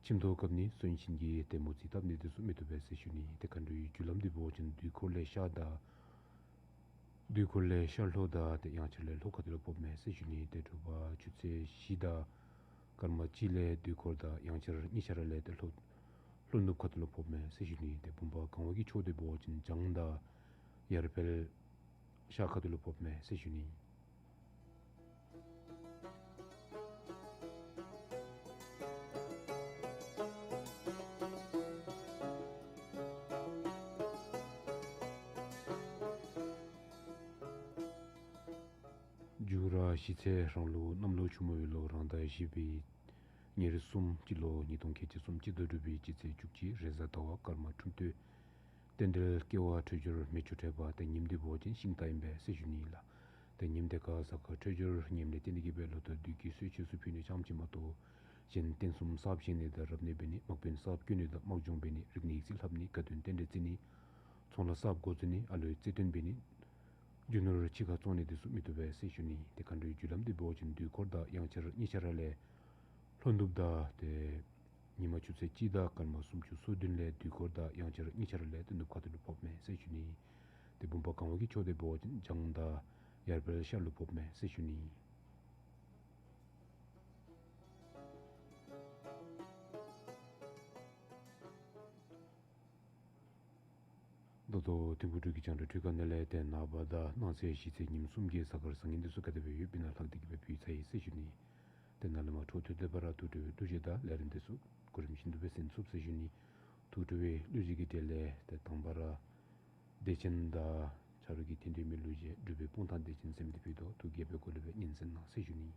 ཁྱིམ་ཐོག་བཀབ་ནི་གསོན་གཤིན་གྱི་ཏེ་མོ་རྩིས་བཏབ་ནི་འདི་ཚུ་མི་བཏུབ་པས་ཟེར་ཞུ་ནི། ཏེ་མཁའ་འགྲོའི་རྒྱུ་ལམ་འདི་འབད་བ་ཅིན་དུས་འཁོར་ལས་ཤར་དང་དུས་འཁོར་ལས་ཤར་ལྷོ་དང་ཏེ་དབྱངས་འཆར་ལས་ལྷོ་ཁ་ཐུག་ལུ་ཕོགཔ་མས་ཟེར་ཞུ་ནི། ཏེ་དྲོ་པ་ཆུ་ཚོད་བཞི་དང་སྐར་མ་གཅིག་ལས་དུས་འཁོར་དང་དབྱངས་འཆར་གཉིས་ཆ་ར་ལས་ཏེ་ལྷོ་ལྷོ་ནུབ་ཁ་ཐུག་ལུ་ཕོགཔ་མས་ཟེར་ཞུ་ནི། ཏེ་བུམ་པ་གང་བའི་གི་ཕྱོགས་འདི་འབད་བ་ཅིན་བྱང་དང་ཡར་འཕེལ་ཤར་ཁ་ཐུག་ལུ་ཕོགཔ་མས་ཟེར་ཞུ་ནི། མཇུག་ར་གཞེས་ཚེ་རང་ལུགས་གནམ་ལོ་ཆུ་མོ་ཡོས་ལོ་རང་ཟླ་བཞི་པའི་ཉེར་གསུམ་སྤྱི་ལོ་ཉིས་སྟོང་ཁལ་གཅིག་གསུམ་སྤྱི་ཟླ་དྲུག་པའི་སྤྱི་ཚེས་བཅུ་གཅིག་རེས་གཟའ་ཟླ་བ་སྐར་མ་འཁྲུངས་སྟོད། རྟེན་འབྲེལ་སྐྱེ་བ་འཕྲོད་སྦྱོར་མེ་མཆོད་འཕྲད་པ་ཏེ་ཉིནམ་འདི་འབད་བ་ཅིན་ཤིང་རྟ་ཨིན་པས་ཟེར་ཞུ་ནི་ལགས། ཏེ་ཉིནམ་དེ་ཁར་གཟའ་སྐར་འཕྲོད་སྦྱོར་ངནམ་ལས་བརྟེན་ཏེ་གིས་སྦེ་ལོ་ཟླ་བདུད་ཀྱི་གསོལ་མཆོད་ཚུ་ཕུལ་ནི་ཙམ་ཅིག་མ་གཏོགས་གཞན་རྟེན་གསུམ་གསརཔ་བཞེངས་ནི་དང་རབ་གནས་འབད་ནི་དམག་དཔོན་གསརཔ་བསྐོ་ནི་དང་དམག་སྦྱོང་འབད་ནི་རིག་གནས་ཡིག་རྩིས་ལྷབ་ནི་དགའ་སྟོན་རྟེན་འབྲེལ་བརྩི་ནི་ཚོང་ལཱ་གསརཔ་འགོ་བཙུགས་ནི་ཨ་ལོའི་རྩེད་འགྲན་འབད་ནི་རྒྱུ་ནོར་ཕྱི་ཁར་བཙོང་ནི་འདི་ཚུ་མི་བཏུབ་པས་ཟེར་ཞུ་ནི། ཏེ་མཁའ་འགྲོའི་རྒྱུ་ལམ་འདི་འབད་བ་ཅིན་དུས་འཁོར་དང་དབྱངས་འཆར་གཉིས་ཆ་ར་ལས་ལྷོ་ནུབ་དང་ཏེ་ཉི་མ་ཆུ་ཚོད་གཅིག་དང་སྐར་མ་སུམ་ཅུ་སོ་བདུན་ལས་དུས་འཁོར་དང་དབྱངས་འཆར་གཉིས་ཆ་ར་ལས་ཏེ་ནུབ་ཁ་ཐུག་ལུ་ཕོགཔ་མས་ཟེར་ཞུ་ནི། ཏེ་བུམ་པ་གང་བའི་གི་ཕྱོགས་འདི་འབད་བ་ཅིན་བྱང་དང་ཡར་འཕེལ་ཤར་ལུ་ཕོགཔ་མས་ཟེར་ཞུ་ནི། ད་ལྟོ་ཐིམ་ཕུག་འབྲུག་གི་རྒྱང་བསྒྲགས་འཕྲུལ་ཁང་ནང་ལས་ཏེ་ནངས་པ་དང་གནངས་ཚེ་གཞེས་ཚེ་ཉིནམ་གསུམ་གྱི་གཟའ་སྐར་བཟང་ངན་འདི་ཚུ་ག་དེ་སྦེ་ཡོདཔ་ཨིན་ན་ལྷག་སྟེ་གིས་སྦེ་ཕུལ་ཚར་ཡི་ཟེར་ཞུ་ནི། ཏེ་ནཱ་ལས་མར་འཕྲོ་མཐུད་དེ་འབད་ར་ཐུགས་སྤྲོ་བའི་གླུ་གཞས་དང་ལས་རིམ་འདི་ཚུ་གོ་རིམ་བཞིན་དུ་སྦེ་གསན་ཚུགས་ཟེར་ཞུ་ནི། ཐུགས་སྤྲོ་བའི་གླུ་གཞས་ཀྱི་གྲས་ལས་ཏེ་དང་པ་ར་བདེ་ཆེན་དང་ཆ་རོགས་ཀྱི་དད་འདུན་མའི་གླུ་གཞས་འབྲུག་པའི་སྤུངས་ཐང་བདེ་ཆེན་ཟེར་མི་འདི་ཕུལ་དོ། ཐུགས་དགྱེས་པའི་སྒོ་ལས་སྦེ་སྙན་གསན་གནང་ཟེར་ཞུ་ནི།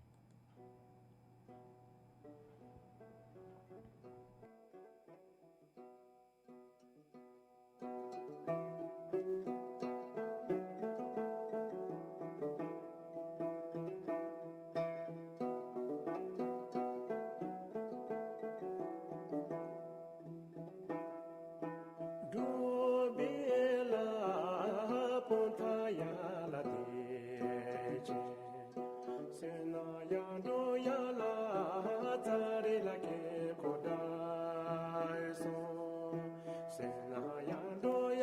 འབྲུག་པའི་ལྷ་སྤུངས་ཐང་ཡ་ལ་བདེ་ཆེན། སེར་སྣ་ཡར་འབྲོག་ཡ་ལ་ཙ་རི་ལ་སྐྱེ་དགུ་བྲག་སོང་། སེར་སྣ་ཡར་འབྲོག་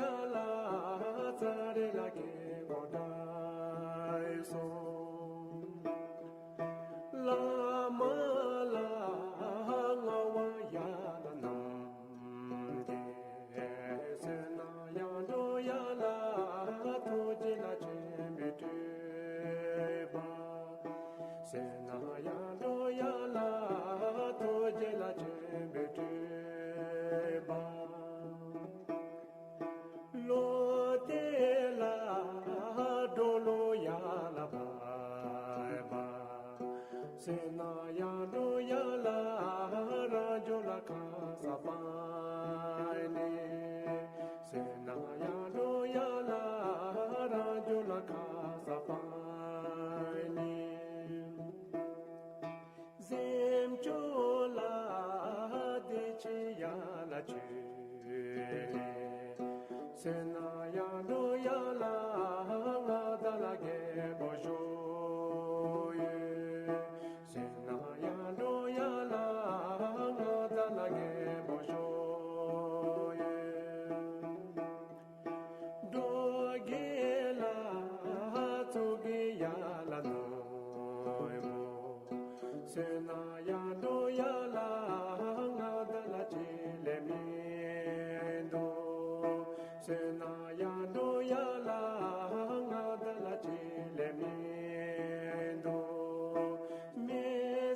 བསོད་ནམས་ཡར་འགྲོ་ཡར་ལ་ང་དང་ལ་གཅིག་ལས་མིན་འདུག། བསོད་ནམས་ཡར་འགྲོ་ཡར་ལ་ང་དང་ལ་གཅིག་ལས་མིན་འདུག། མི་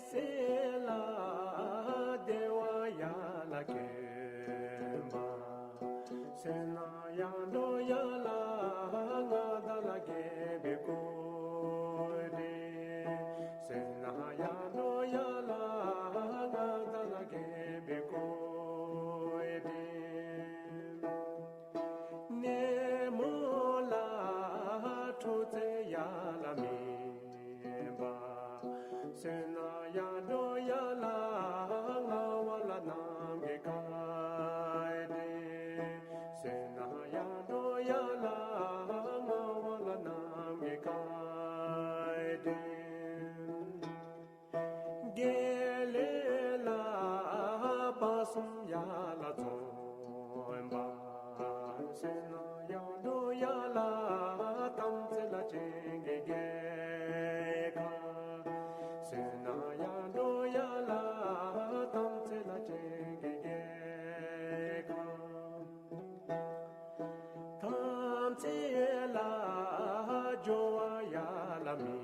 སེར་ལ་བདེ་བ་ཡར་ལ་བསྐྱོན་པ། བསོད་ནམས་ཡར་འགྲོ་ཡར་ལ་ང་དང་ལ་དགེ་བའི་བཀོད་དྲིན། བསོད་ནམས་ཡར་འགྲོ་ཡར་ལ་ང་དང་ལ་དགེ་བའི་བཀོད་དྲིན། ནད་མུག་ལ་འཁྲུག་རྩོད་ཡར་ལ་མེད་པ། བསོད་ནམས་ཡར་འགྲོ་ཡར་ལ་ངན་པ་ལ་ནམ་མཁའི་སྐལ་ལྡན། བསོད་ནམས་ཡར་འགྲོ་ཡར་ལ་ངན་པ་ལ་ནམ་མཁའི་སྐལ་ལྡན། དགེ་ལེགས་ལ་དཔག་བསམ་ཡར་ལ་འཛོམས་པ། བསོད་ནམས་ཡར་འགྲོ་ཡར་ལ་དམ་ཚིག་ལ་སྤྱན་གྱིས་མཁྱེན་ཁ། བསོད་ནམས་ཡར་འགྲོ་ཡར་ལ་དམ་ཚིག་ལ་སྤྱན་གྱིས་མཁྱེན་ཁ། དམ་ཚིག་ལ་སྦྱོར་བ་ཡར་ལ་མེད་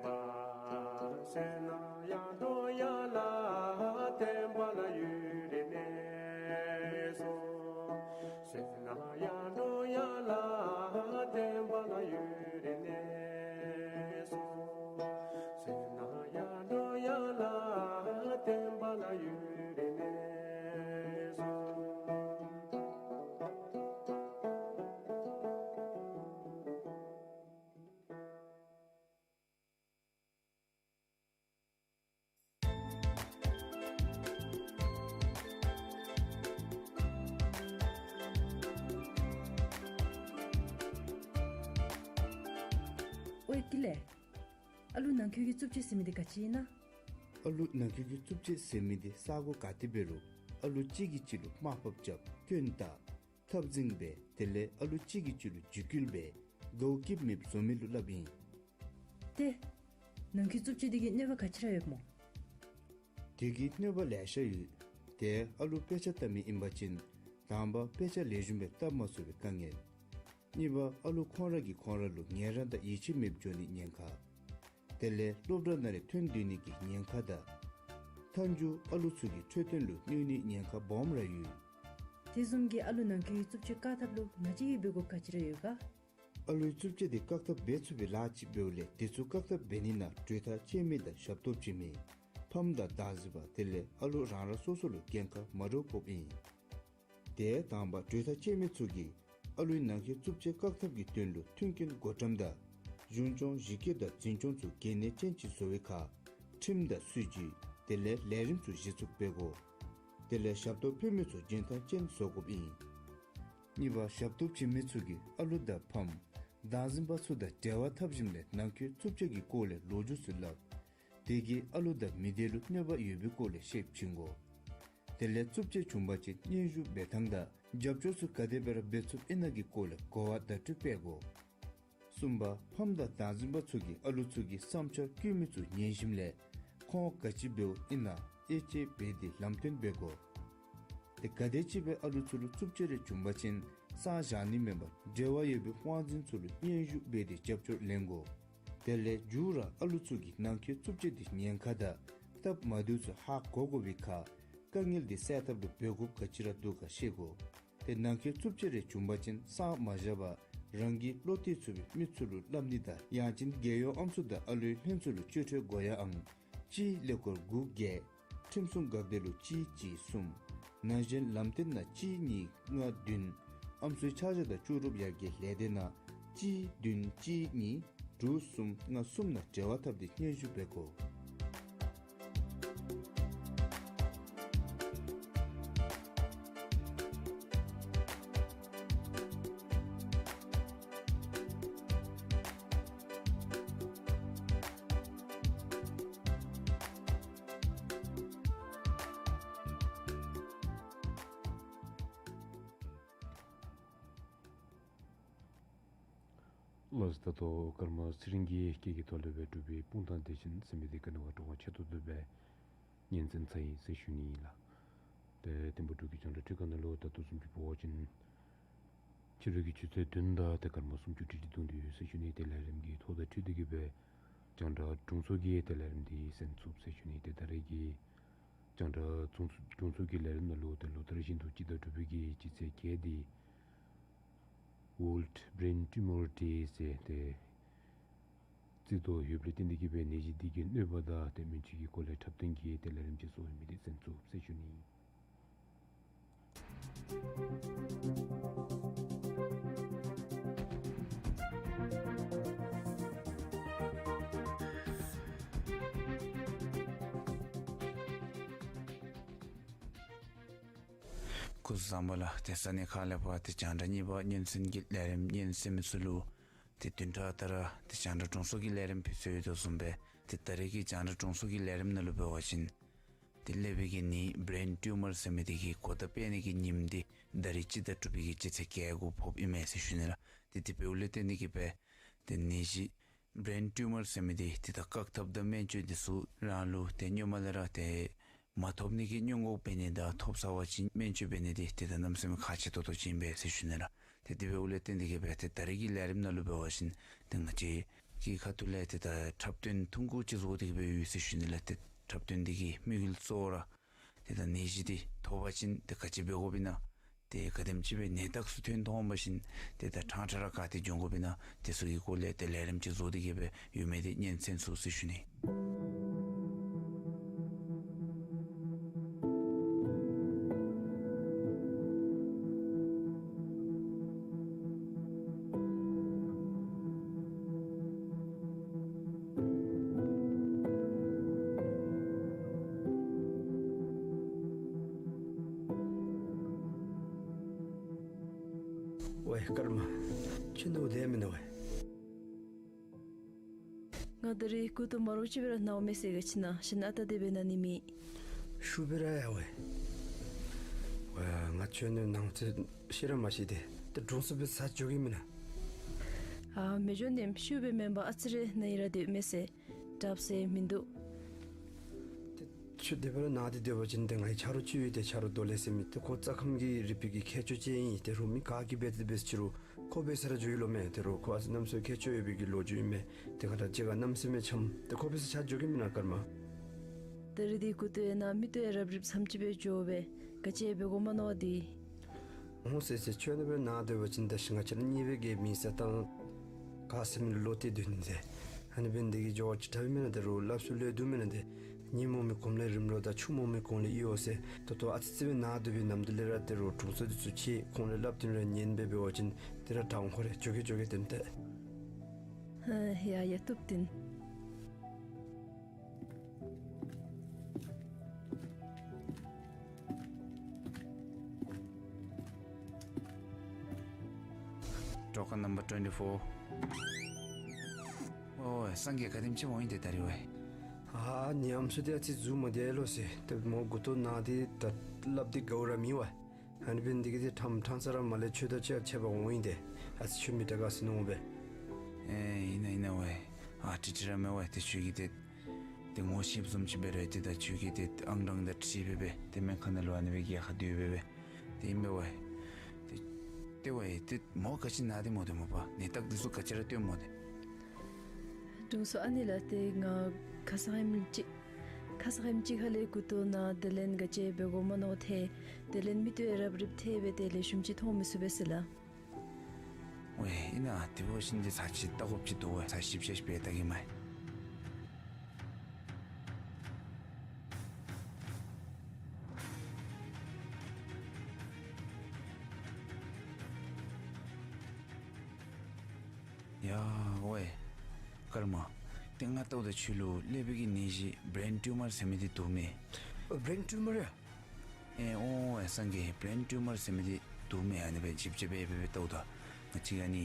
པ། བསོད་ནམས་ཡར་འགྲོ་ཡར་ལ་བསྟན་པ་ལ་ཡུན་རིང་གནས་སོ། བསོད་ནམས་ཡར་འགྲོ་ཡར་ལ་བསྟན་པ་ལ་ཡུན་རིང་གནས་སོ། བསོད་ནམས་ཡར་འགྲོ་ཡར་ལ་བསྟན་པ་ལ་ཡུན་རིང་གནས་སོ། ཨོའི་ཀུན་ལེགས། ཨ་ལུ་ནང་འཁོད་ཀྱི་རྩུབ་སྤྱོད་ཟེར་མི་འདི་ག་ཅི་ཨིན་ན། ཨ་ལུ་ནང་འཁོད་ཀྱི་རྩུབ་སྤྱོད་ཟེར་མི་འདི་ས་གོ་ག་ཏེ་འབད་རུང་ཨ་ལུ་གཅིག་གིས་གཅིག་ལུ་དམའ་ཕབ་རྐྱབ་སྐྱོན་བཏགས་འཐབ་འཛིང་འབད་དེ་ལས་ཨ་ལུ་གཅིག་གིས་གཅིག་ལུ་འཇིགས་སྐུལ་འབད་དགའཝ་སྐྱིདཔ་མེདཔ་བཟོ་མི་ལུ་སླབ་ཨིན། ཏེ་ནང་འཁོད་རྩུབ་སྤྱོད་འདི་གིས་གནོད་པ་ག་ཅི་ར་ཡོདཔ་སྨོ། དེ་གི་གནོད་པ་ལེ་ཤ་ཡོད། ཏེ་ཨ་ལུ་དཔེ་ཆ་ལྟ་མི་ཨིན་པ་ཅིན་དང་པ་དཔེ་ཆ་ལེགས་ཤོམ་སྦེ་བལྟ་མ་ཚུགས་པའི་དཀའ་ངལ། གཉིས་པ་ཨ་ལུ་ཁོང་ར་གིས་ཁོང་ར་ལུ་ངལ་རངས་དང་ཡིད་ཆེས་མེདཔ་འགྱོ་ནིའི་ཉེན་ཁ། དེ་ལས་སློབ་གྲྭ་ནང་ར་ཐོན་སྡོད་ནི་གི་ཉེན་ཁ་དང་། མཐའ་མཇུག་ཨ་ལུ་ཚུ་གི་འཕྲོད་བསྟེན་ལུ་གནོད་ནིའི་ཉེན་ཁ་སྦོམ་ར་ཡོད། དེ་བཟུམ་གྱི་ཨ་ལུ་ནང་འཁོད་ཀྱི་རྩུབ་སྤྱོད་བཀག་ཐབས་ལུ་ང་བཅས་ཀྱིས་འབད་དགོཔ་ག་ཅི་ར་ཡོད་ག། ཨ་ལུའི་རྩུབ་སྤྱོད་འདི་བཀག་ཐབས་འབད་ཚུགས་པའི་ལཱ་ཅིག་འབདཝ་ལས་དེ་ཚུ་བཀག་ཐབས་འབད་ནི་ནང་གྲོས་ཐག་བཅད་མི་དང་ཞབས་ཏོག་བྱིན་མི་ཕམ་དང་བདག་འཛིན་པ་དེ་ལས་ཨ་ལུ་རང་རང་སོ་སོ་ལུ་འགན་ཁག་མ་འདྲཝ་ཕོགཔ་ཨིན། ཏེ་དང་པ་གྲོས་ཐག་བཅད་མི་ཚུ་གིས་ཨ་ལུའི་ནང་འཁོད་རྩུབ་སྤྱོད་བཀག་ཐབས་ཀྱི་དོན་ལུ་མཐུན་རྐྱེན་བགོ་བཀྲམ་དང་གཞུང་སྐྱོང་གཞི་བཀོད་དང་འཛིན་སྐྱོང་ཚུ་གལ་གནད་ཅན་ཅིག་བཟོ་བའི་ཁར་ཁྲིམས་དང་སྲིད་བྱུས་དེ་ལས་ལས་རིམ་ཚུ་གཞི་བཙུགས་འབད་དགོ། དེ་ལས་ཞབས་ཏོག་ཕུལ་མི་ཚུ་འཇོན་ཐང་ཅན་བཟོ་དགོཔ་ཨིན། གཉིས་པ་ཞབས་ཏོག་བྱིན་མི་ཚུ་གིས་ཨ་ལུ་དང་ཕམ་བདག་འཛིན་པ་ཚུ་དང་འབྲེལ་བ་འཐབ་ཞིནམ་ལས་ནང་འཁོད་རྩུབ་སྤྱོད་ཀྱི་སྐོར་ལས་ལོ་རྒྱུས་ཚུ་སླབ། དེ་གིས་ཨ་ལུ་དང་མི་སྡེ་ལུ་གནོད་པ་ཡོད་པའི་སྐོར་ལས་ཤེསཔ་བྱིན་དགོ། དེ་ལས་རྩུབ་སྤྱོད་བྱུང་པ་ཅིན་སྙན་ཞུ་འབད་ཐངས་དང་རྒྱབ་སྐྱོར་ཚུ་ག་དེ་སྦེ་ར་འབད་ཚུགསཔ་ཨིན་ན་གི་སྐོར་ལས་གོ་བ་བརྡ་སྤྲོད་འབད་དགོ། གསུམ་པ་ཕམ་དང་བདག་འཛིན་པ་ཚུ་གིས་ཨ་ལུ་ཚུ་གི་བསམ་འཆར་བཀོད་མི་ཚུ་ཉན་ཞིནམ་ལས་ཁོང་ག་ཅི་འབདཝ་ཨིན་ན་དབྱེ་དཔྱད་འབད་དེ་ལམ་སྟོན་འབད་དགོ། ཏེ་ག་དེམ་ཅིག་སྦེ་ཨ་ལུ་ཚུ་ལུ་རྩུབ་སྤྱོད་རེ་བྱུང་པ་ཅིན་གསང་བཞག་ནི་མེན་པར་འབྲེལ་བ་ཡོད་པའི་དབང་འཛིན་ཚུ་ལུ་སྙན་ཞུ་འབད་དེ་རྒྱབ་སྐྱོར་ལེན་དགོ། དེ་ལས་མཇུག་ར་ཨ་ལུ་ཚུ་གིས་ནང་འཁོད་རྩུབ་སྤྱོད་དེ་ཉེན་ཁ་དང་སྟབས་མ་བདེཝ་ཚུ་ཧ་གོ་དགོ་པའི་ཁར་དཀའ་ངལ་དེ་སེལ་ཐབས་ལུ་འབད་དགོཔ་ག་ཅི་ར་འདུག་ག་ཤེས་དགོ། ཏེ་ནང་འཁོད་རྩུབ་སྤྱོད་རེ་བྱུང་པ་ཅིན་གསང་མ་བཞག་པར་རང་གི་བློ་གཏད་ཚུགས་པའི་མི་ཚུ་ལུ་སླབ་ནི་དང་ཡང་ཅིན་རྒྱལ་ཡོངས་ཨམ་སྲུ་དང་ཨ་ལུའི་ལྷན་ཚོགས་ལུ་བཅོས་ཁྲིམས་དགོས་ཡ་ཨང་གཅིག་ཀླད་ཀོར་དགུ་བརྒྱད། ཁྲིམས་སྲུང་འགག་སྡེ་ལུ་གཅིག་གཅིག་གསུམ། ནང་ཞིང་ལམ་སྟོན་ནང་གཅིག་གཉིས་ལྔ་བདུན། ཨམ་སྲུའི་ཆ་བཞག་དང་ལྕོགས་གྲུབ་ཡར་རྒྱས་ལས་སྡེ་ནང་གཅིག་བདུན་གཅིག་གཉིས་དྲུག་གསུམ་ལྔ་གསུམ་ནང་འབྲེལ་བ་འཐབ་སྟེ་སྙན་ཞུ་འབད་དགོ། ལགས་སོ། ད་ལྟོ་ཀརྨ་ཚེ་རིང་གི་སྐད་ཀྱི་ཐོག་ལས་སྦེ་གྲུབ་པའི་སྤུངས་ཐང་བདེ་ཆེན་ཟེར་མི་འདི་ག་ནི་བ་དྲོ་པ་ཆེ་ཏོག་ཏོ་སྦེ་སྙན་གསན་ཚར་ཡི་ཟེར་ཞུ་ནི་ཨིན་ལགས། ཏེ་དེ་འབདཝ་ད་ཁྱེད་རང་ལུ་འཕྲུལ་ཁང་ནང་ལུ་ད་ལྟོ་བཟུམ་ཅིག་འབད་བ་ཅིན་ཕྱི་རུ་གི་ཆུ་ཚོད་བདུན་དང་ཏེ་སྐར་མ་སུམ་ཅུ་ཏིག་ཏིག་ཐོན་ཏེ་ཡོད་ཟེར་ཞུ་ནི། ཏེ་ལས་རིམ་གྱི་ཐོག་དང་འཁྲིལ་ཏེ་གི་སྦེ་རྒྱང་བསྒྲགས་དྲུང་འཚོ་གིས་ཏེ་ལས་རིམ་འདི་གསན་ཚུགས་ཟེར་ཞུ་ནི། ཏེ་ད་རེས་ཀྱི་རྒྱང་བསྒྲགས་དྲུང་འཚོ་དྲུང་འཚོ་གི་ལས་རིམ་ནང་ལུ་ཏེ་ལོ་ལྟར་བཞིན་དུ་སྤྱི་ཟླ་དྲུག་པའི་གི་སྤྱི་ཚེས་བརྒྱད་འདི་World Brain Tumor Day ཟེར་ཏེ་བརྩི་དོ་ཡོདཔ་ལས་བརྟེན་ཏེ་གི་སྦེ་ནད་གཞི་འདི་གི་གནོད་པ་དང་ཏེ་སྨན་བཅོས་ཀྱི་སྐོར་ལས་འཁྲབ་སྟོན་གྱི་ཏེ་ལས་རིམ་ཅིག་བཟོ་ཡོད་མི་འདི་གསན་ཚུགས་ཟེར་ཞུ་ནི། སྐུ་གཟུགས་བཟང་པོ་ལགས། ཏེ་ས་གནས་ཁག་ལས་ཕར་ཏེ་རྒྱང་བསྒྲགས་གཉིས་པ་སྙན་གསན་གྱི་ལས་རིམ་སྙན་གསན་མི་ཚུ་ལུ་ཏེ་བདུན་ཕྲག་ལྟར་ཏེ་རྒྱང་བསྒྲགས་དྲུང་འཚོ་གི་ལས་རིམ་ཕུལ་ཚུལ་ཡོད་དོ་བཟུམ་སྦེ་ཏེ་ད་རེས་ཀྱི་རྒྱང་བསྒྲགས་དྲུང་འཚོ་གི་ལས་རིམ་ནང་ལུ་འབད་བ་ཅིན་ཏེ་ཀླད་པའི་གི་ནད་brain tumor ཟེར་མི་འདི་གི་གོ་བརྡ་སྤེལ་ནི་གི་ཉིནམ་འདི་ད་རེས་སྤྱི་ཟླ་དྲུག་པའི་གི་སྤྱི་ཚེས་བརྒྱད་གུ་ཕོགཔ་ཨིན་མས་ཟེར་ཞུ་ནི་ལགས། ཏེ་དེ་འབདཝ་ལས་བརྟེན་ཏེ་གི་སྦེ་ཏེ་ནད་གཞི་brain tumor ཟེར་མི་འདི་ཏེ་ད་བཀག་ཐབས་དང་སྨན་བཅོས་འདི་ཚུ་རང་ལུ་ཏེ་སྔོན་མ་ལས་ར་ཏེ་མ་ཐོབ་ནི་གི་སྔོན་འགོག་འབད་ནི་དང་ཐོབ་ཚར་བ་ཅིན་སྨན་བཅོས་འབད་ནི་འདི་ཏེ་ད་གནམ་མེད་ས་མེད་ཁག་ཆེ་ཏོག་ཏོ་ཅིག་ཨིན་པས་ཟེར་ཞུ་ནི་ལགས། ཏེ་དེ་འབདཝ་ལས་བརྟེན་ཏེ་གི་སྦེ་ཏེ་ད་རེས་ཀྱི་ལས་རིམ་ནང་ལུ་འབད་བ་ཅིན་ཏེ་ང་བཅས་ཀྱི་ཁ་ཐུག་ལས་ཏེ་ད་འཁྲབ་སྟོན་ཐུང་ཀུ་ཅིག་བཟོ་སྟེ་གི་སྦེ་ཡོད་ཟེར་ཞུ་ནི་ལགས། ཏེ་འཁྲབ་སྟོན་འདི་གི་དམིགས་ཡུལ་གཙོ་བོ་ར་ཏེ་ད་ནད་གཞི་འདི་ཐོབ་པ་ཅིན་ཏེ་ག་ཅི་འབད་དགོཔ་ཨིན་ན། ཏེ་ག་དེམ་ཅིག་སྦེ་ནད་རྟགས་ཚུ་ཐོན་ཐོན་པ་ཅིན་ཏེ་ད་ཕྲང་ཕྲང་ར་ག་ཏེ་འགྱོ་དགོཔ་ཨིན་ན། དེ་ཚུ་གི་སྐོར་ལས་ཏེ་ལས་རིམ་ཅིག་བཟོ་སྟེ་གི་སྦེ་ཡོད་མི་འདི་སྙན་གསན་ཚུགས་ཟེར་ཞུ་ནི། ཝའེ་ཀརྨ། ཁྱོད་ནཱ་བསྡད་མེན་ན་ཝའེ། ང་ད་རིས་མགུ་ཏོ་མ་རོགས་ཅིག་སྦེ་ར་ན་འོང་མས་ཟེར་ག་ཅི་ན་ཤེས་ན་ཨ་རྟག་དེ་སྦེ་ན་ནི་མེད། ཤུགས་སྦེ་ར་ཡ་ཝའེ། ཝའེ་ང་ཁྱོད་ནི་ནང་ཚེ་ཤེས་ར་མ་ཤེས་ཏེ། ཏེ་དྲུང་འཚོ་སྦེ་ས་འགྱོ་གེ་མེན་ན། ཨ་མི་འགྱོ་ནི་ཤུལ་སྦེ་མེན་པར་ཨ་ཙི་རེ་ན་ཡི་ར་སྡོད་མས་ཟེར། དྲགཔ་ཟེར་མིན་འདུག། ཏེ་ཁྱོད་དེ་སྦེ་ར་ན་སྟེ་སྡོད་པ་ཅིན་ཏེ་ངེའི་ཆ་རོགས་ཅིག་ཡོད་དེ། ཆ་རོགས་རྡོ་ལེབ་ཟེར་མི་ཏེ་ཁོ་རྩ་ཁམས་ཀྱི་རིག་པའི་གི་མཁས་མཆོག་ཅིག་ཨིན། ཏེ་རོགས་མི་ག་གིས་འབད་དེ་འབད་ཅི་རུང་ཁོ་འབད་ས་ར་འགྱོ་ཡི་ལོ་མས། ཏེ་རོགས་ཁོ་ཨ་ཙི་གནམ་མེད་ས་མེད་མཁས་མཆོག་ཡོད་པའི་གི་ལོ་རྒྱུས་ཨིན་མས། ཏེ་ང་དང་གཅིག་ཁར་གནམ་མེད་ས་མེད་འཆམ། ཏེ་ཁོ་འབད་ས་ཆ་འགྱོ་གེ་མེན་ན་ཀརྨ། ད་རིས་འདི་མགུ་ཏོ་ཡང་ན་མིག་ཏོ་ཡང་རབ་རིབ་ཙམ་ཅིག་སྦེ་འགྱོ་བས། ག་ཅི་འབད་དགོ་མ་མནོ་སྟེ། འོང་ཟེར་ཟེར། ཁྱོད་ནཱ་སྦེ་ན་སྡོད་པ་ཅིན་ད་ཤི་ང་བཅས་ར་གཉིས་སྦེ་གི་མི་ས་ཏང་ག་ཟེར་མི་ལོ་སྟེ་སྡོད་ནི་ཟེར། ཨ་ནི་འབད་ནི་འདི་གིས་འགྱོ་བ་ཅིག་དྲག་པས་མེན་ན། ཏེ་རོགས་སླབ་སྲོལ་ལས་འདུག་མེན་ན་ཏེ། ཉིན་མོ་མི་གོངམ་ལས་རིམ་གྲོ་དང་ཆུ་མོ་མི་གོང་ལས་ཨི་ཡོ་ཟེར། ད་ལྟོ་ཨ་ཙི་ཙི་སྦེ་ན་སྡོད་པའི་ནམ་དུས་ལས་ར་ཏེ་རོགས་དྲུང་འཚོ་འདི་ཚུ་ཁྱེད་ཁོང་ལས་སླབ་སྟེ་ར་ཉན་སྦེ་འབད་བ་ཅིན་ཏེ་ར་དྲག་འོང་ཁོ་རེ། འགྱོ་གེ་འགྱོ་གེ་ཏན་ཏན། ཨ་ཡ་ཡ་བཏུབ་ཏེ་ཨིན། ཊོ་ཀཱན་ནམ་བར་ཊུ་ཝེན་ཊི་ཕོར། ཨོ་སངས་རྒྱས་ག་དེམ་ཅིག་འོང་ཡི་ཏེ་ད་རིས་ཝའེ། ཨ་ནི་ཨམ་སྲུ་འདི་ཨ་ཙི་འཛུལ་མ་བདེ་ལོ་ཟེར། ཏེ་མོ་མགུ་ཏོ་ན་སྟེ་ད་སླབ་སྟེ་དགའཝ་ར་མེད་ཝའེ། ཨ་ནི་འབད་ནི་འདི་གིས་ཏེ་ཕྲང་ཕྲང་ས་ར་མར་ལས་ཁྱོད་དང་གཅིག་ཁར་ཕྱད་པར་འོང་ཡི་ཏེ། ཨ་ཙི་ཁྱོད་མི་དྲག་ག་ཟེར་མནོ་སྦེ། ཨེ་ཨིན་ན་ཨིན་ན་ཝའེ། ཨ་ཁྲིག་ཁྲི་ར་མེད་ཝའེ། ཏེ་ཁྱོད་ཀྱིས་ཏེ་ཏེ་ངོ་ཤེསཔ་བཟུམ་ཅིག་འབད་རུང་ཏེ་ད་ཁྱོད་ཀྱིས་ཏེ་ཨང་གྲངས་དང་འཁྲིལ་སྦེ་སྦེ་ཏེ་སྨན་ཁང་ནང་ལུ་ཨ་ནི་སྦེ་གི་ཡར་ཁར་སྡོད་སྦེ་སྦེ། ཏེ་ཨིན་པས་ཝའེ། ཏེ་ཏེ་ཝའེ་ཏེ་མོ་ག་ཅི་ན་སྟེ་མོ་ཏེ་མོ་པ་ནད་རྟགས་འདི་ཚུ་ག་ཅི་ར་སྟོནམ་མོ་ཏེ། དྲུང་འཚོ་ཨ་ནི་ལགས། ཏེ་ང་ཁ་ཙ་ཧེ་མ་ཅིག་ཁ་ཙ་ཧེ་མ་ཅིག་ཁ་ལས་མགུ་ཏོ་ན། དེ་ལས་ག་ཅི་འབད་དགོ་མ་མནོ་ཐལ། དེ་ལས་མིག་ཏོ་ཡང་རབ་རིབ་ཐལ་སྦེ་ཏེ་ལེགས་ཤོམ་ཅིག་མཐོང་མི་ཚུགས་པས་ཟེར་ལགས། ཝའེ་ཨིན་ན་དེ་འབད་བ་ཅིན་འདི་ཚར་ཅིག་བལྟ་དགོཔ་ཅིག་འདུག་ཝའེ། ཚར་ཞིབ་ཞིབ་སྦེ་བལྟ་གེ་མས། ཡ་ཝའེ་ཀརྨ། ཏེ་ང་བལྟཝ་ད་ཁྱོད་ལུ་ཀླད་པའི་གི་ནད་གཞི་brain tumor ཟེར་མི་འདི་འདུག་མས། ཨོ་brain tumor ཡ། ཨེ་ཨོ་ཨེ་སངས་རྒྱས། brain tumor ཟེར་མི་འདི་འདུག་མས། ཨ་ནི་སྦེ་ཞིབ་ཞིབ་སྦེ་སྦེ་སྦེ་བལྟཝ་ད་ང་བཅས་ཨ་ནི་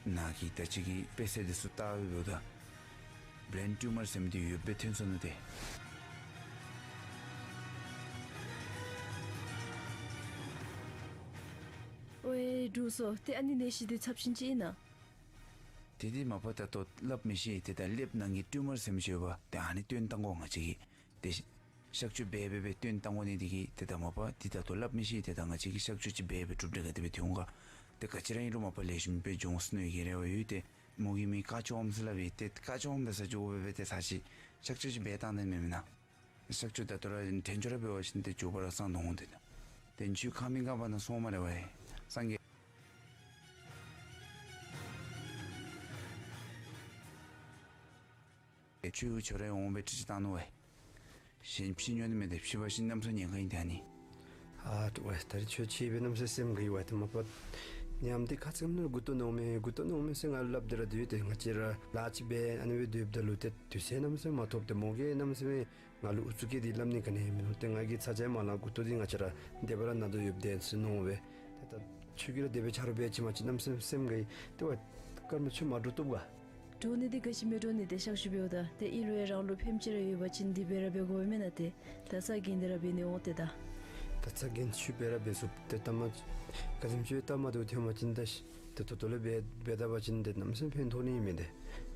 ནཱ་གི་ད་ཅི་གི་དཔེ་ཆ་འདི་ཚུ་བལྟ་སྦེ་འབདཝ་ད་brain tumor ཟེར་མི་འདི་ཡོདཔ་སྦེ་ཐོན་སོང་ནུག་ཏེ། ཝའེ་དྲུང་འཚོ། ཏེ་ཨ་ནི་ནད་གཞི་འདི་ཚབས་ཆེན་ཅིག་ཨིན་ན། ཏེ་དེ་མ་པ་ད་ལྟོ་སླབ་མི་ཤེས། ཏེ་ད་ཀླདཔ་ནང་གི་ཊིའུ་མར་ཟེར་མི་ཅིག་ཡོདཔ་ད་ཨ་ནི་བཏོན་བཏང་དགོ། ང་བཅས་ཀྱིས་ཏེ་གཤག་བཅོས་འབད་འབད་འབད་བཏོན་བཏང་དགོ་ནི་དེ་གིས་ཏེ་ད་མ་པ་འདི་ད་ལྟོ་སླབ་མི་ཤེས། ཏེ་ད་ང་བཅས་ཀྱིས་གཤག་བཅོས་ཅིག་འབད་འབད་གྲུབ་འབྲས་ག་དེ་སྦེ་ཐོན་འོང་ག། ཏེ་ག་ཅི་ར་ཨིན་རུང་མ་པ་ལེགས་ཤོམ་སྦེ་འགྱོ་འོང་ཟེར་མནོ་བའི་གི་རེ་བ་ཡོད། ཏེ་མོ་གི་མིང་ཀ་ཅོམ་ཟེར་སླབ་ཨིན། ཏེ་ཀ་ཅོམ་འབད་ས་འགྱོ་འབད་འབད་ཏེ་ཚར་ཅིག་གཤག་བཅོས་ཅིག་འབད་བཏང་ནི་མེན་མེན་ན། གཤག་བཅོས་ད་ལྟོ་ར་དྲན་ཅོག་ར་འབད་བ་ཅིན་ཏེ་མགྱོགས་པ་ར་སངས་དོ་འོང་། ཏེ་ད་ཏེ་ཁྱོད་ཁ་མིག་ཁ་པ་ནང་སོང་སྨ་རེ་ཝའེ་སངས་རྒྱས། ཨེ་ཁྱོད་ཁྱོད་ར་འོང་སྦེ་ཁྲིད་ཁྲིད་བཏང་ནུག་ཝའེ། གཞན་ཕྱི་འགྱོ་ནི་མེད། ཏེ་ཕྱི་འབད་བ་ཅིན་གནམ་ས་ཉེན་ཁ་ཨིན་ཏེ་ཨ་ནི། ཨ་ཏུ་ཝའེ་ད་རིས་ཁྱོད་ཁྱོད་འབད་གནམ་ས་སེམས་དགའ་ཡི་ཝའེ། ཏེ་མ་པ་ཉམས་ཏེ་ཁ་ཙ་ཁ་ཉིནམ་ལས་མགུ་ཏོ་རྣོ་མས་མགུ་ཏོ་རྣོ་མས་ཟེར་ང་ལུ་སླབ་སྟེ་ར་སྡོད། ཏེ་ང་བཅས་ར་ལཱ་ཅིག་འབད་ཨ་ནི་སྦེ་སྡོདཔ་ད་ལུ་ཏེ་དུས་ཚོད་གནམ་ས་མ་ཐོབ། ཏེ་མོ་གིས་གནམ་ས་མེད་ང་ལུ་ཨུ་ཚུགས་བསྐྱེད་དེ་སླབ་ནི་ག་ནི་ཡང་མིན་ནུག། ཏེ་ང་གིས་ཚ་གྱང་མ་ལང་མགུ་ཏོ་འདི་ང་བཅས་ར་བདེ་བར་ན་དོ་ཡོདཔ་འདི་ཟེར་མནོ་སྦེ། ཏེ་ད་ཁྱོད་ཀྱིས་ར་དེ་སྦེ་ཆ་རོགས་འབད་ཅི་མ་ཅི་གནམ་ས་སེམས་དགའ་ཡི། ཏེ་ཝའེ་ཀརྨ་ཁྱོད་མ་འདྲོག་བཏུབ་ག། འདྲོག་ནི་འདི་ག་ཅི་མི་འདྲོག་ནི། ཏེ་གཤག་བཅོས་འབདཝ་ད་ཏེ་ཨིན་རུང་ཡང་རང་ལུ་ཕན་ཅིག་ར་ཡོད་པ་ཅིན་འདི་འབད་ར་འབད་དགོ་པས་མེན་ན། ཏེ་ད་ཚ་གྱང་འདི་ར་འབད་ནི་འོང་། ཏེ་ད་ད་ཚ་གྱང་ཁྱོད་འབད་ར་འབད་ཚུགས། ཏེ་ད་མ་ག་དེམ་ཅིག་སྟབས་མ་བདེཝ་ཐོན་པ་ཅིན་ད་ཤི་ཏེ་ད་ལྟོ་ལས་འབད་འབད་ད་པ་ཅིན་ཏེ་གནམ་ས་ཕན་ཐོགས་ནི་མེད། ཏེ་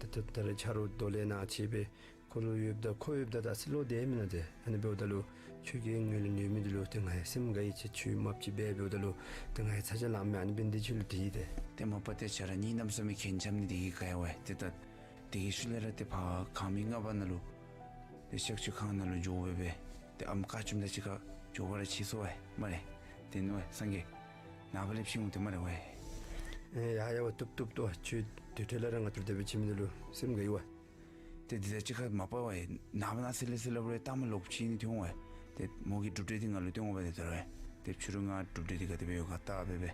ད་ད་ད་རེས་ཆ་རོགས་དོ་ལས་ནཱ་ཅིག་སྦེ་ཁོ་ལུ་ཡོདཔ་ད་ཁོ་ཡོདཔ་ད་ད་ཚིག་ལོག་སྟེ་མེན་ན། ཏེ་ཨ་ནི་འབདཝ་ད་ལུ་ཁྱོད་ཀྱིས་ངོས་ལུ་ནུས་མི་འདི་ལུ་ཏེ་ང་ཡང་སེམས་དགའ་ཡི། ཁྱོད་ཁྱོད་མ་པ་ཅིག་འབད་འབདཝ་ད་ལུ་ཏེ་ང་ཡང་ཚ་གྱང་ལངམ་མས། ཨ་ནི་འབད་ནི་འདི་ཁྱོད་ལུ་དྲིས་ཏེ། ཏེ་མ་པ་ཏེ་ཁྱོད་ར་གཉིད་གནམ་ས་མེད་གྱེན་འཁྱམ་ནི་འདི་གིས་དགའ་ཡི་ཝའེ། ཏེ་ད་འདི་གི་ཤུལ་ལས་ར་ཏེ་ཕར་ཁང་མིག་ལྔ་པ་ནང་ལུ་ཏེ་གཤག་བཅོས་ཁང་ནང་ལུ་འགྱོ་སྦེ་སྦེ་ཏེ་ཨམ་ཀ་ཅོམ་དང་གཅིག་ཁར་འགྱོ་བར་ཕྱད་སོང་ཝའེ་སྨ་རེ། ཏེ་ནུ་ཝའེ་སངས་རྒྱས་ནངས་པ་ལས་ཕྱད་འོང་ཏེ་སྨ་རེ་ཝའེ། ཨེ་ཡ་ཡ་ཝའེ་བཏུབ་བཏུབ་བཏུབ། ཁྱོད་དུས་ཐོག་ལས་ར་ང་བཅས་དེ་སྦེ་ཕྱད་མི་འདི་ལུ་སེམས་དགའ་ཡི་ཝའེ། ཏེ་འདི་དང་གཅིག་ཁར་མ་པ་ཝའེ་ནངས་པ་གནངས་ཚེ་ལས་ཚེ་ལས་འབད་རུང་ལྟ་མ་ལོག་ཕྱད་ནི་ཐོན་འོང་ཝའེ། ཏེ་མོ་གི་གྲུབ་འབྲས་འདི་ང་ལུ་སྟོན་འོང་ཝའེ། ཏེ་ད་རུང་ཏེ་ཕྱི་རུ་ང་གྲུབ་འབྲས་འདི་ག་དེ་སྦེ་ཡོད་ག་བལྟ་སྦེ་སྦེ་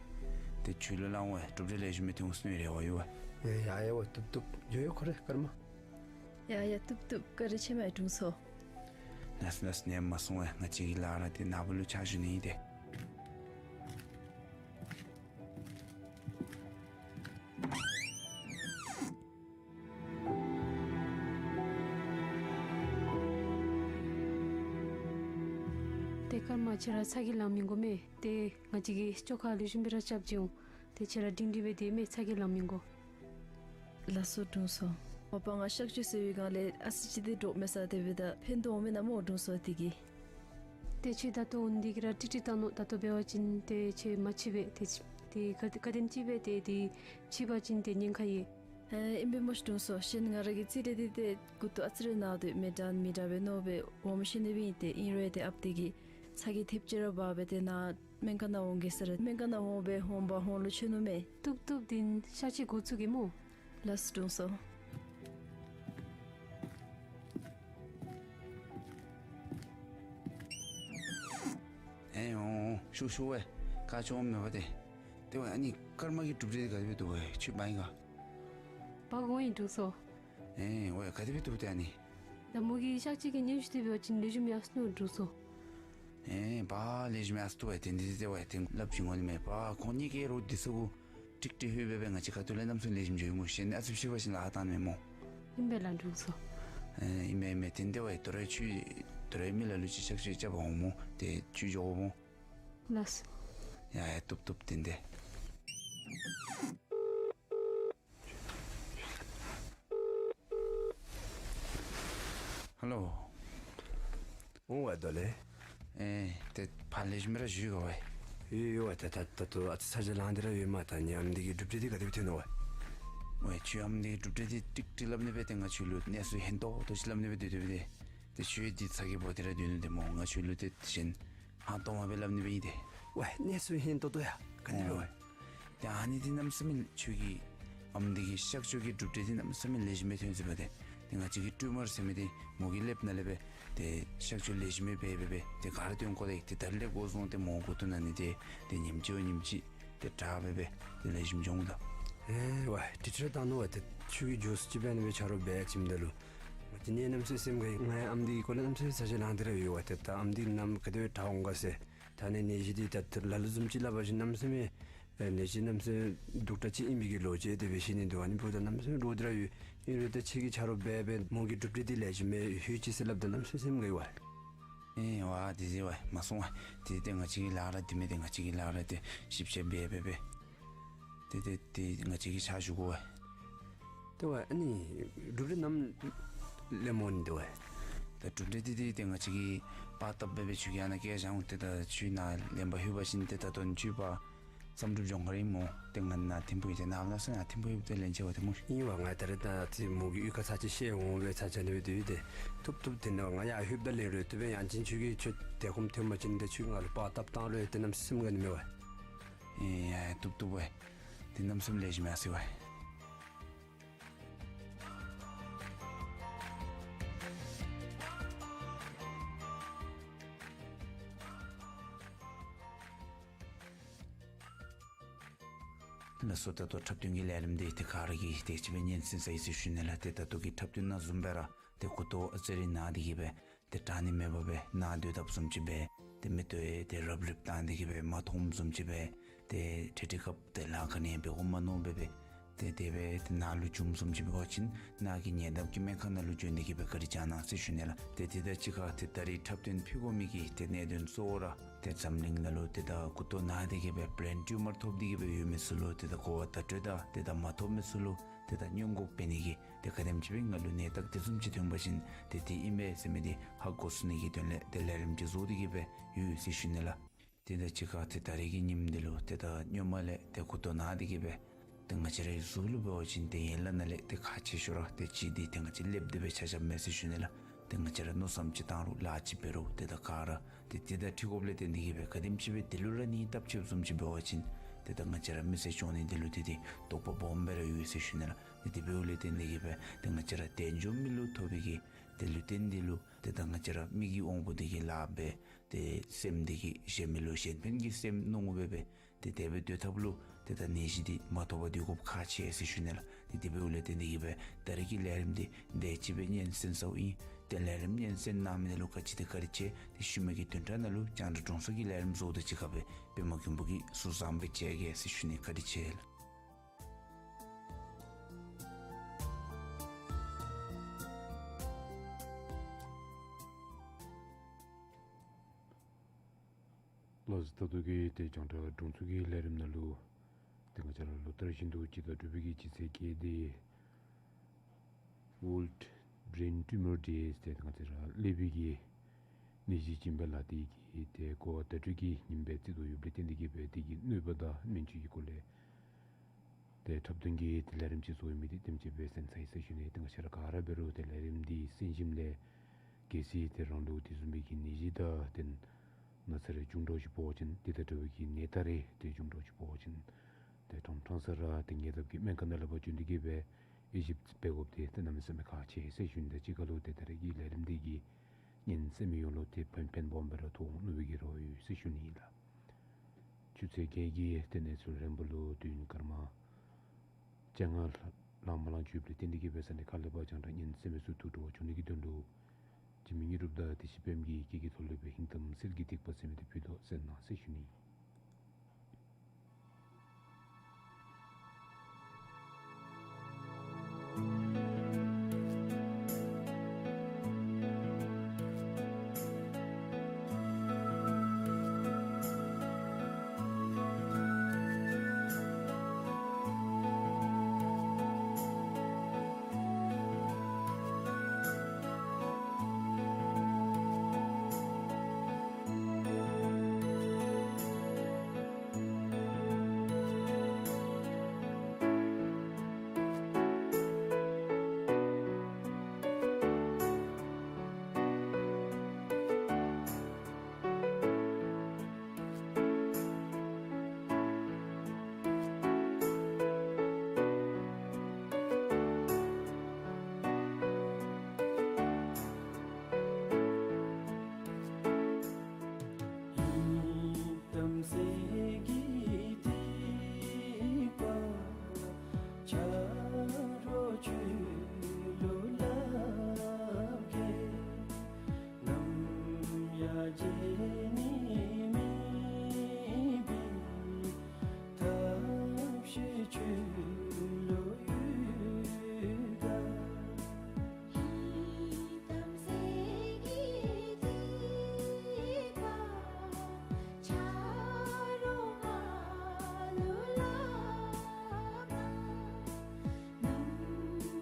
ཏེ་ཁྱོད་ལུ་སླབ་འོང་ཝའེ། གྲུབ་འབྲས་ལེགས་ཤོམ་སྦེ་ཐོན་འོང་ཟེར་མནོ་བའི་རེ་བ་ཡོད་ཝའེ། ཨེ་ཡ་ཡ་ཝའེ་བཏུབ་བཏུབ། འགྱོ་ཡོད་ཁོ་རེ་ཀརྨ། ཡ་ཡ་བཏུབ་བཏུབ། བཀའ་དྲིན་ཆེ་མས་དྲུང་འཚོ། ལགས་སོ་ལགས་སོ། ནེམ་མ་སོང་ཝའེ། ང་བཅས་ཀྱི་ལཱ་ར་འདི་ནཱ་བུ་ལུ་ཕྱག་ཞུ་ནི་ཨིན་ཏེ། ཏེ་ཀརྨ་ཁྱོད་ར་ཚ་གྱང་ལང་མི་དགོ་མས། ཏེ་ང་བཅས་ཀྱིས་བཅོས་ཁ་ལེགས་ཤོམ་སྦེ་ར་རྐྱབ་ཅི་འོང་། ཏེ་ཁྱོད་ར་སྒྲིང་སྒྲིང་སྦེ་སྡོད་མས། ཚ་གྱང་ལང་མི་དགོ། ལགས་སོ་དྲུང་འཚོ། མ་པ་ང་གཤག་བཅོས་ཟེར་བའི་སྒང་ལས་ཨ་ཙི་ཅིག་འདི་འདྲོག་མས་ཟེར། དེ་འབདཝ་ད་ཕན་ཐོགས་འོང་མེན་ན་མོ་དྲུང་འཚོ་འདི་གིས། ཏེ་ཁྱོད་ད་ལྟོ་འོང་འདི་གིས་ར་ཀྲིག་ཀྲི་བཏང་ནུག། ད་ལྟོ་འབད་བ་ཅིན་ཏེ་ཁྱོད་མ་ཕྱད་པས། ཏེ་ཏེ་ག་ག་དེམ་ཅིག་སྦེ་ཏེ་ཏེ་ཕྱད་པ་ཅིན་ཏེ་ཉེན་ཁ་ཡོད། ཨེ་ཨིན་པས་མོ་དྲུང་འཚོ། གཞན་ང་ར་གི་རྩིས་འབྲས་འདི་ཏེ་མགུ་ཏོ་ཨ་ཙི་རེ་ན་སྡོད་མི་འདྲ་མི་འདྲ་བའི་མནོ་སྦེ་འོང་མི་ཤེས་ནི་སྦེ་ཨིན། ཏེ་ཨིན་རུང་ཏེ་ཨཔ་འདི་གིས་ཚ་གྱང་ཐེབས་ཅིག་ར་འབག་སྦེ་ཏེ་ནཱ་སྨན་ཁང་ནང་འོང་གེ་ཟེར། སྨན་ཁང་ནང་འོང་སྦེ་འོང་འབག་འོང་ལུ་འཁྱིད་ནུག་མས། བཏུབ་བཏུབ། དེ་ན་གཤག་བཅོས་འགོ་བཙུགས་གེ་མོ། ལགས་སོ་དྲུང་འཚོ། ཨེ་འོང་འོང་ཤོག་ཤོག་ཝའེ། ཀ་ཅོམ་མེད་པ་ཏེ། ཏེ་ཝའེ་ཨ་ནི་ཀརྨ་གི་གྲུབ་འབྲས་འདི་ག་དེ་སྦེ་འདུག་ཝའེ། ཁྱོད་འབག་ཡི་ག། འབག་འོང་ཡི་དྲུང་འཚོ། ཨེ་ཝའེ་ག་དེ་སྦེ་འདུག་ཏེ་ཨ་ནི། ད་མོ་གི་གཤག་བཅོས་ཀྱི་སྙན་ཞུ་འདི་འབད་བ་ཅིན་ལེགས་ཤོམ་ཡར་སོ་ནུག་དྲུང་འཚོ། ཨེ་འབག་ལེགས་ཤོམ་ཡར་སོ་ནུག་ཝའེ། ཏེ་འདི་ཏེ་ཝའེ་ཏེ་སླབ་ཅི་འོང་ནི་མས། འབག་ཁོང་གཉིས་ཀྱིས་རོགས་འདི་ཚུ་གུ་ཀྲིག་ཀྲི་ལྷོད་སྦེ་སྦེ་ང་བཅས་ཁ་ཐུག་ལས་གནམ་ས་ལེགས་ཤོམ་འགྱོ་ཡི་སྨོ། གཞན་ཨ་ཙི་ཕྱི་འབད་བ་ཅིན་ལཱ་བཏང་མས་མོ། ཨིན་པས་ལགས་དྲུང་འཚོ། ཨེ་ཨིན་མས་ཨིན་མས། ཏེ་འདི་ཝའེ་དོ་རུང་ཁྱོད་དོ་རུང་མི་ལ་ལུ་ཅིག་གཤག་བཅོས་རྐྱབ་པར་འོང་མོ། ཏེ་ཁྱོད་འགྱོ་དགོ་སྨོ། ལགས་སོ། ཡ་ཡ་བཏུབ་བཏུབ། ཏེ་འདི། ཧ་ལོ། འོང་ཝའེ་དོ་ལེ། ཨེ་ཏེ་ཕར་ལེགས་ཤོམ་ར་བཞུགས་ག་ཝའེ། ཡོད་ཡོད་ཝའེ། ད་ད་ད་ལྟོ་ཨ་ཙི་ཚ་གྱང་ལང་སྟེ་ར་ཡོད་མས། ད་ཨ་ནི་ཨམ་འདི་གི་གྲུབ་འབྲས་འདི་ག་དེ་སྦེ་ཐོན་ནུག་ཝའེ། ཝའེ་ཁྱོད་ཨམ་འདི་གི་གྲུབ་འབྲས་འདི་ཀྲིག་ཀྲི་སླབ་ནི་སྦེ་ཏེ་ང་ཁྱོད་ལུ་གནས་ཚུལ་ཧན་ཏོང་ཏོ་ཅིག་སླབ་ནི་སྦེ་སྡོད་སྡོདཔ་ཏེ། ཏེ་ཁྱོད་འདི་ཚ་གྱང་འབོ་སྟེ་ར་སྡོད་ནུག་ཏེ་མོ། ང་ཁྱོད་ལུ་ཏེ་གཞན་ཧང་སྟོང་མ་སྦེ་སླབ་ནི་སྦེ་ཨིན་ཏེ། ཝའེ་གནས་ཚུལ་ཧན་ཏོང་ཏོ་ཡ། ག་ནི་སྦེ་ཝའེ། ཏེ་ཨ་ནི་འདི་གནམ་ས་མེད་ཁྱོད་ཀྱི་ཨམ་འདི་གི་གཤག་བཅོས་ཀྱི་གྲུབ་འབྲས་འདི་གནམ་ས་མེད་ལེགས་ཤོམ་སྦེ་ཐོན་ཟེར་བ་ཏེ། ཏེ་ང་བཅས་ཀྱི་ཊིའུ་མར་ཟེར་མི་འདི་མོ་གི་ཀླདཔ་ནང་ལས་སྦེ་ཏེ་གཤག་བཅོས་ལེགས་ཤོམ་སྦེ་འབད་འབད་འབད་ཏེ་ག་ར་ཐོན་གོ་ལེ། ཏེ་ད་རིས་ལས་འགོ་བཟུང་སྟེ་མོ་མགུ་ཏོ་ནང་ནི་འདི་ཏེ་ཉིནམ་གཅིག་བ་ཉིནམ་གཅིག་ཏེ་དྲག་སྦེ་སྦེ་ཏེ་ལེགས་ཤོམ་འགྱོ་འོང་ད། ཨེ་ཝའེ་ཀྲིག་ཀྲི་བཏང་ནུག་ཝའེ། ཏེ་ཁྱོད་ཀྱིས་མགྱོགས་སུ་ཅིག་འབད་ནི་སྦེ་ཆ་རོགས་འབད་ཅི་མི་འདི་ལུ། ང་བཅས་ནི་གནམ་ས་སེམས་དགའ་ཡི། ང་ཡང་ཨམ་འདི་གི་སྐོར་ལས་གནམ་ས་ཚ་གྱང་ལང་སྟེ་ར་ཡོད་ཝའེ། ཏེ་ད་ཨམ་འདི་ནམ་ག་དེ་སྦེ་དྲག་འོང་ག་ཟེར། ད་ནི་ནད་གཞི་འདི་ད་ལ་ལུ་བཟུམ་ཅིག་སླབ་པ་ཅིན་གནམ་ས་མེད་ཨེ་ནད་གཞི་གནམ་ས་སྡུག་དྲགས་ཅིག་ཨིན་པའི་གི་ལོ་རྒྱུས་དེ་སྦེ་བཤད་ནི་འདུག། ཨ་ནི་འབདཝ་ད་གནམ་ས་མེད་འདྲོག་སྟེ་ར་ཡོད། ཨིན་རུང་ད་ཁྱོད་ཀྱིས་ཆ་རོགས་འབད་འབད་མོ་གི་གྲུབ་འབྲས་འདི་ལེགས་ཤོམ་སྦེ་ལྷོད་ཅི་ཟེར་སླབ་ད་གནམ་ས་སེམས་དགའ་ཡི་ཝའེ། ཨེ་ཝའེ་དེ་ཟེར་ཝའེ་མ་སོང་ཝའེ། ཏེ་ཏེ་ང་བཅས་ཀྱི་ལཱ་ར་འདི་མས། ཏེ་ང་བཅས་ཀྱི་ལཱ་ར་ཏེ་ཞིབ་དཔྱད་འབད་འབད་འབད་ཏེ་ཏེ་ཏེ་ང་བཅས་ཀྱིས་ཕྱག་ཞུ་དགོ་ཝའེ། དེ་བ་ཨ་ནི་གྲུབ་འབྲས་ནམ་ལེན་སྨོ་ནི་དེ་བ། ད་གྲུབ་འབྲས་འདི་ཏེ་ཏེ་ང་བཅས་ཀྱིས་པར་བཏབ་སྦེ་སྦེ་ཁྱོད་ཀྱི་ཨ་ནཱ་བསྐྱལ་བཞག་འོང་། ཏེ་ད་ཁྱོད་ནཱ་ལེན་པར་ལྷོད་པ་ཅིན་ཏེ་ད་དོན་ཁྱོད་པར་བརྩམས་གྲུབ་འགྱོ་ག་ར་ཨིན་སྨོ། ཏེ་ང་ནཱ་ཐིམ་ཕུག་ཡོད། ཏེ་ནཱ་ནཱ་ས་ནཱ་ཐིམ་ཕུག་ཡོད། ཏེ་ལེན་ཆེ་བ་ཏེ་སྨོ། ཨིན་བ། ང་ད་རེས་ད་ཏེ་མོ་གི་གཡུས་ཁར་ཚར་ཅིག་ཤེས་འོང་སྦེ་ཚར་ཅིག་ཨ་ནི་སྦེ་སྡོད་ཡི། ཏེ་ཐུབ་ཐུབ་ཏེ་ནཱ་ང་ཡར་ལྷོདཔ་ད་ལེན་རུང་ཏེ་སྦེ་ཡང་ཅིན་ཁྱོད་ཀྱིས་ཁྱོད་དལ་ཁོམ་ཐོན་པ་ཅིན་ཏེ་ཁྱོད་ང་ལུ་པར་བཏབ་བཏང་རུང་ཏེ་གནམ་མེད་ས་མེད་ག་ནི་མེད་བ། ཨེ་ཡ་ཐུབ་ཐུབ་བ། ཏེ་གནམ་མེད་ས་མེད་ལེགས་ཤོམ་ཡར་སོང་བ། ལགས་སོ། ད་ལྟོ་འཁྲབ་སྟོན་གྱི་ལས་རིམ་འདི་ཏེ་ག་ར་གིས་ཏེ་ཅིག་སྦེ་སྙན་གསན་ས་ཡི་ཟེར་ཞུ་ནི་ལགས། ཏེ་ད་ལྟོ་གི་འཁྲབ་སྟོན་ནང་བཟུམ་སྦེ་ར་ཏེ་མགུ་ཏོ་ཨ་ཙི་རེ་ན་སྟེ་གི་སྦེ་ཏེ་དྲག་ནི་མེད་པར་སྦེ་ནཱ་སྡོད་དཔ་བཟུམ་ཅིག་སྦེ་ཏེ་མིག་ཏོ་ཡང་ཏེ་རབ་རིབ་བཏང་སྟེ་གི་སྦེ་མ་མཐོངམ་བཟུམ་ཅིག་སྦེ་ཏེ་ཏེ་ཏེ་སྐབས་ཏེ་ལཱ་ག་ནི་འབད་དགོཔ་མ་མནོ་སྦེ་སྦེ་ཏེ་དེ་སྦེ་ཏེ་ནཱ་ལུ་བྱོནམ་བཟུམ་ཅིག་འབད་བ་ཅིན་ནཱ་གི་ཉེ་འདབས་ཀྱི་སྨན་ཁང་ནང་ལུ་བྱོན་ཏེ་གི་སྦེ་བཀའ་དྲིན་བསྐྱང་གནང་ཟེར་ཞུ་ནི་ལགས། ཏེ་དེ་དང་གཅིག་ཁར་ཏེ་ད་རིས་འཁྲབ་སྟོན་ཕུལ་དགོ་མི་གི་ཏེ་གནད་དོན་གཙོ་བོ་ར་ཏེ་འཛམ་གླིང་ནང་ལུ་ཏེ་ད་མགུ་ཏོ་ན་སྟེ་གི་སྦེ་བེརེན་ཊིའུ་མར་ཐོབ་སྟེ་གི་སྦེ་ཡོད་མི་ཚུ་ལུ་ཏེ་ད་གོ་བ་བརྡ་སྤྲོད་དང་ཏེ་ད་མ་ཐོབ་མི་ཚུ་ལུ་ཏེ་ད་སྔོན་འགོག་འབད་ནི་གི་ཏེ་ག་དེམ་ཅིག་སྦེ་ང་ལུ་ནད་རྟགས་དེ་བཟུམ་ཅིག་ཐོན་པ་ཅིན་ཏེ་དེ་ཨིན་པས་ཟེར་མི་འདི་ཧ་གོ་ཚུགས་ནི་གི་དོན་ལས་ཏེ་ལས་རིམ་ཅིག་བཟོ་སྟེ་གི་སྦེ་ཡོད་ཟེར་ཞུ་ནི་ལགས། དེ་དང་གཅིག་ཁར་ཏེ་ད་རིས་ཀྱི་ཉིནམ་འདི་ལུ་ཏེ་ད་སྔོན་མ་ལས་ཏེ་མགུ་ཏོ་ན་སྟེ་གི་སྦེ་ཏེ་ང་བཅས་རའི་གཟུགས་ལུ་འབད་བ་ཅིན་ཏེ་ཡན་ལག་ནང་ལས་ཏེ་ཁག་ཆེ་ཤོས་ར་ཏེ་གཅིག་འདི་ཏེ་ང་བཅས་ལེབ་སྟེ་སྦེ་ཆ་བཞགཔ་མས་ཟེར་ཞུ་ནི་ལགས། ཏེ་ང་བཅས་ར་མནོ་བསམ་ཅིག་བཏང་རུང་ལཱ་ཅིག་འབད་རུང་ཏེ་ད་ག་ར་ཏེ་དེ་དང་འཁྲིལ་དགོཔ་ལས་བརྟེན་ཏེ་གི་སྦེ་ག་དེམ་ཅིག་སྦེ་དེ་ལུ་ར་ནི་སྟབས་ཆེཝ་བཟུམ་ཅིག་འབད་བ་ཅིན་ཏེ་ད་ང་བཅས་ར་མི་སེར་སྐྱོང་ནི་འདི་ལུ་ཏེ་ཏེ་དོགས་པ་སྦོམ་སྦེ་ར་ཡོད་ཟེར་ཞུ་ནི་ལགས། ཏེ་དེ་འབདཝ་ལས་བརྟེན་ཏེ་གི་སྦེ་ཏེ་ང་བཅས་ར་དལ་འབྱོར་མི་ལུ་ཐོབ་པའི་གི་ཏེ་ལུས་རྟེན་འདི་ལུ་ཏེ་ད་ང་བཅས་ར་མི་གི་དབང་པོ་འདི་གིས་ལཱ་འབད་ཏེ་སེམས་འདི་གིས་གཞན་མི་ལུ་གཞན་ཕན་གྱི་སེམས་མནོ་དགོ་པས་སྦེ་ཏེ་དེ་སྦེ་སྡོད་ཐབས་ལུ་ཏེ་ད་ནད་གཞི་འདི་མ་ཐོབ་པར་སྡོད་དགོཔ་ཁག་ཆེ་ཟེར་ཞུ་ནི་ལགས། ཏེ་དེ་འབདཝ་ལས་བརྟེན་ཏེ་གི་སྦེ་ད་རིས་ཀྱི་ལས་རིམ་འདི་དེ་ཅིག་སྦེ་སྙན་གསན་ས་ཨིན། ཏེ་ལས་རིམ་སྙན་གསན་གནང་མི་འདི་ལུ་ག་ཅི་ཏེ་བཀའ་དྲིན་ཆེ། ཏེ་ཤུལ་མའི་གི་བདུན་ཕྲག་ནང་ལུ་རྒྱང་བསྒྲགས་དྲུང་འཚོ་གི་ལས་རིམ་བཟོཝ་དང་གཅིག་ཁར་སྦེ་པདྨ་མགོན་པོ་གིས་གསོལ་བ་བཟང་པོ་སྦེ་མཇལ་གེ་ཟེར་ཞུ་ནི། བཀའ་དྲིན་ཆེ་ལགས། ལགས་སོ། ད་ལྟོ་གི་ཏེ་རྒྱང་བསྒྲགས་དྲུང་འཚོ་གི་ལས་རིམ་ནང་ལུ་ཏེ་ང་བཅས་ར་ལོ་ལྟར་བཞིན་དུ་སྤྱི་ཟླ་དྲུག་པའི་གི་སྤྱི་ཚེས་བརྒྱད་འདི་World Brain Tumor Day ཟེར་ཏེ་ང་བཅས་ར་ཀླད་པའི་གི་ནད་གཞི་སྦྱིན་པ་ལ་དེ་གི་ཏེ་གོ་བ་བརྡ་སྤྲོད་ཀྱི་ཉིནམ་སྦེ་བརྩི་དོ་ཡོདཔ་ལས་བརྟེན་ཏེ་གི་སྦེ་དེ་གི་གནོད་པ་དང་སྨན་བཅོས་ཀྱི་སྐོར་ལས་ཏེ་འཁྲབ་སྟོན་གྱི་ཏེ་ལས་རིམ་ཅིག་བཟོ་ཡོད་མི་འདི་དེམ་ཅིག་སྦེ་གསན་ཚར་ཡི་ཟེར་ཞུ་ནི། ཏེ་ང་བཅས་ར་ག་ར་འབད་རུང་ཏེ་ལས་རིམ་འདི་གསན་ཞིནམ་ལས་གལ་སྲིད་ཏེ་རང་ལུ་དེ་བཟུམ་མའི་གི་ནད་གཞི་དང་ཏེ་ན་ཚ་རེ་བྱུང་འདྲཝ་ཅིག་འབད་བ་ཅིན་ཏེ་ད་ལྟོ་གི་ནད་རྟགས་རེ་ཏེ་བྱུང་འདྲཝ་ཅིག་འབད་བ་ཅིན་ཏེ་ཁྲང་ཁྲང་ས་ར་ཏེ་ཉེ་འདབས་ཀྱི་སྨན་ཁང་ནང་ལུ་འབད་བ་ཅིན་དེ་གིས་སྦེ་དབྱེ་ཞིབ་འབད་དགོཔ་འདི་ཏེ་གནམ་མེད་ས་མེད་ཁག་ཆེ་ཟེར་ཞུ་ནི། ད་ཅི་ག་ལུ་ཏེ་ད་རིས་ཀྱི་ལས་རིམ་འདི་གིས་སྙན་གསན་མི་ཡོངས་ལུ་ཏེ་ཕན་ཕན་སྦོམ་སྦེ་ར་ཐོགས་འོང་མནོ་བའི་གི་རེ་བ་ཡོད་ཟེར་ཞུ་ནི་ཨིན་ལགས། ཆུ་ཚོད་བརྒྱད་ཀྱི་ཏེ་གནས་ཚུལ་རན་པོ་ལུ་དུས་ཡུན་སྐར་མ་བཅོ་ལྔ་ལང་མ་ལང་ཅིག་ཡོདཔ་ལས་བརྟེན་ཏེ་གི་སྦེ་ས་གནས་ཁག་ལས་ཕར་རྒྱང་བསྒྲགས་སྙན་གསན་མི་ཚུ་ཐུགས་སྤྲོ་བ་བྱུང་ནི་གི་དོན་ལུ་འཆི་མེད་དངོས་གྲུབ་དང་བདེ་གཤེགས་པདྨ་གི་སྐད་ཀྱི་ཐོག་ལས་སྦེ་ཧིང་གཏམ་གསེར་གྱི་ཐིགས་པ་ཟེར་མི་འདི་ཕུལ་དོ་ཟེར་གནང་ཟེར་ཞུ་ནི། ཧིང་གཏམ་གསེར་གྱི་ཐིགས་པ་ཆ་རོགས་ཁྱོད་ལུ་སླབ་གེ། ནམ་ཡང་བརྗེད་ནི་མེད་པའི་ཐབས་ཤེས་ཁྱོད་ལུ་ཡོད་ག། ཧིང་གཏམ་གསེར་གྱི་ཐིགས་པ་ཆ་རོགས་ང་ལུ་སླབ་ག། ནམ་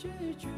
ལགས།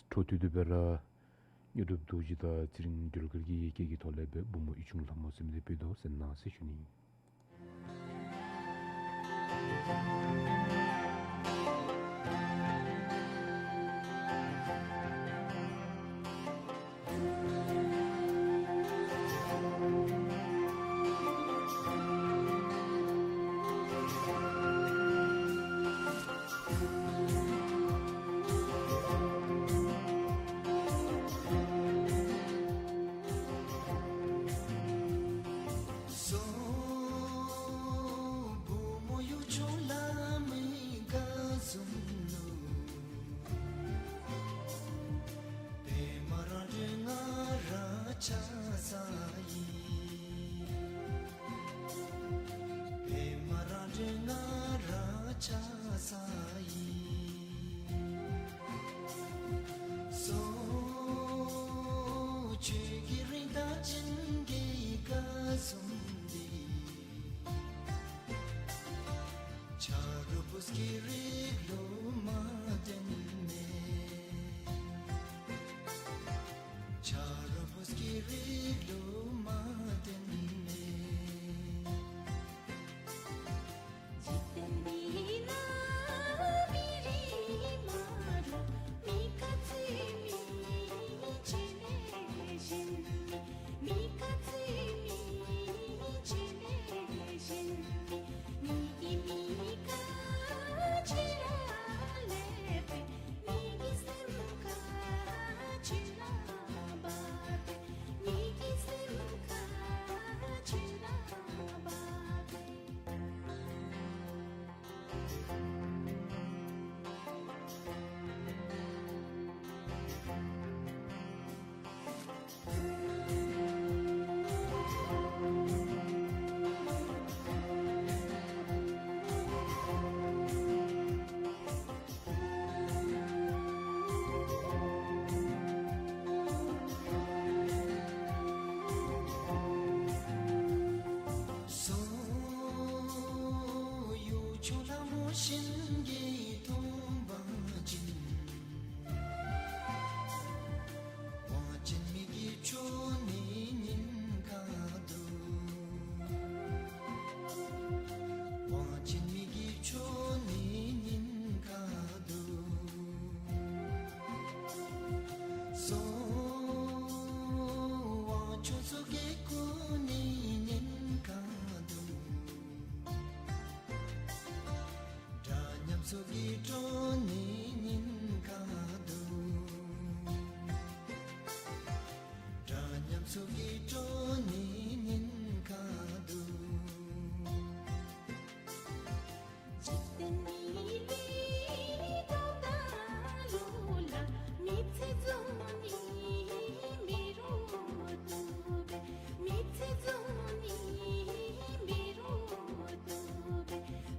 འཕྲོ་མཐུད་དེ་སྦེ་ར་དངོས་གྲུབ་རྡོ་རྗེ་དང་ཚེ་རིང་སྒྲོལ་དཀར་གྱིས་སྐད་ཀྱི་ཐོག་ལས་སྦེ་བུམོ་གཡུ་ཆུང་ལྷ་མོ་ཟེར་མི་འདི་ཕུལ་དོ་ཟེར་གནང་ཟེར་ཞུ་ནི། སོ་བུ་མོ་གཡུ་ཆུང་ལྷ་མོའི་དགའ་འཛུམ་ལུ། པདྨ་རང་གྲོལ་ང་ར་ཕྱག་འཚལ་ཡི། པདྨ་རང་གྲོལ་ང་ར་ཕྱག་འཚལ་ཡི། སོ་ཆོས་ཀྱི་རིགས་བདག་ཅན་གྱི་དགའ་འཛུམ་འདི། ཆ་རོགས་བུ་སྐྱེས་རིགས་ལུ་མ་བརྟེན་མས། ཆ་རོགས་བུ་སྐྱེས་རིགས་ལུ་མ་བརྟེན་མས། འཇིག་རྟེན་འདི་ན་མི་རིགས་མ་འདྲཝ་མི་ག་ཚོད་མི་ཆེ་ལེགས་ཤོམ་མི་ག་ཚོད་མི་ཆེ་ལེགས་ཤོམ་མི་གི་མི་ག་ཅི་ར་ལེགས་པས། མི་གི་སེམས་ཁར་ཅི་ར་འབབ་པས། མི་གི་སེམས་ཁར་ཅི་ར་འབབ་པས། སོ་གཡུ་ཆུང་ལྷ་མོ་བཞིན་གྱི་མཐོང་བ་ཅིན། དབང་ཆེན་མི་གི་ཆོས་ནི་ཉེན་ཁ་འདུག། དབང་ཆེན་མི་གི་ཆོས་ནི་ཉེན་ཁ་འདུག། སོ་དབང་ཕྱུག་ཚུ་གི་སྐུ་ནི་ཉེན་ཁ་འདུག། འདྲ་མཉམ་ཚུ་གི་སྤྲོ་ནི་ཉེན་ཁ་འདུག། འདྲ་མཉམ་ཚུ་གི་སྤྲོ་ནི་ཉེན་ཁ་འདུག། འཇིག་རྟེན་མི་ལུས་ཐོག་ད་ལུ་ལ་མི་ཚེ་བཟུང་ནི་མེད་རུང་བཏུབ་པས། མི་ཚེ་བཟུང་ནི་མེད་རུང་བཏུབ་པས།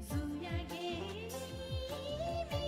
གཟུགས་ཡང་རྒས་ནི་མེད་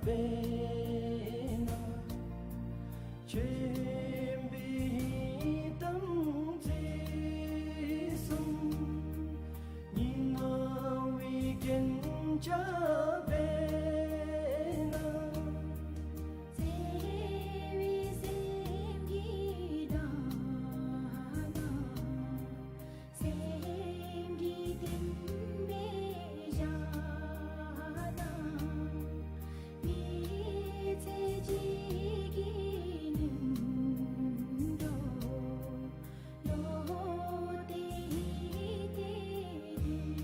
སྦེ་ན། ཆོས་འཕེལ་དམ་ཚིག་གསུམ། ཉི་མ་བའི་རྒྱན་ཆ་སྦེ་ན། བརྩེ་བའི་སེམས་ཀྱིས་བདག་ན། སེམས་ཀྱི་གཏིང་ནས་བཞག་ན། མི་ཚེ་གཅིག་གི་སྙིང་པོ་ལོ་ཏེ་ཏེ་ཏེ་གེ།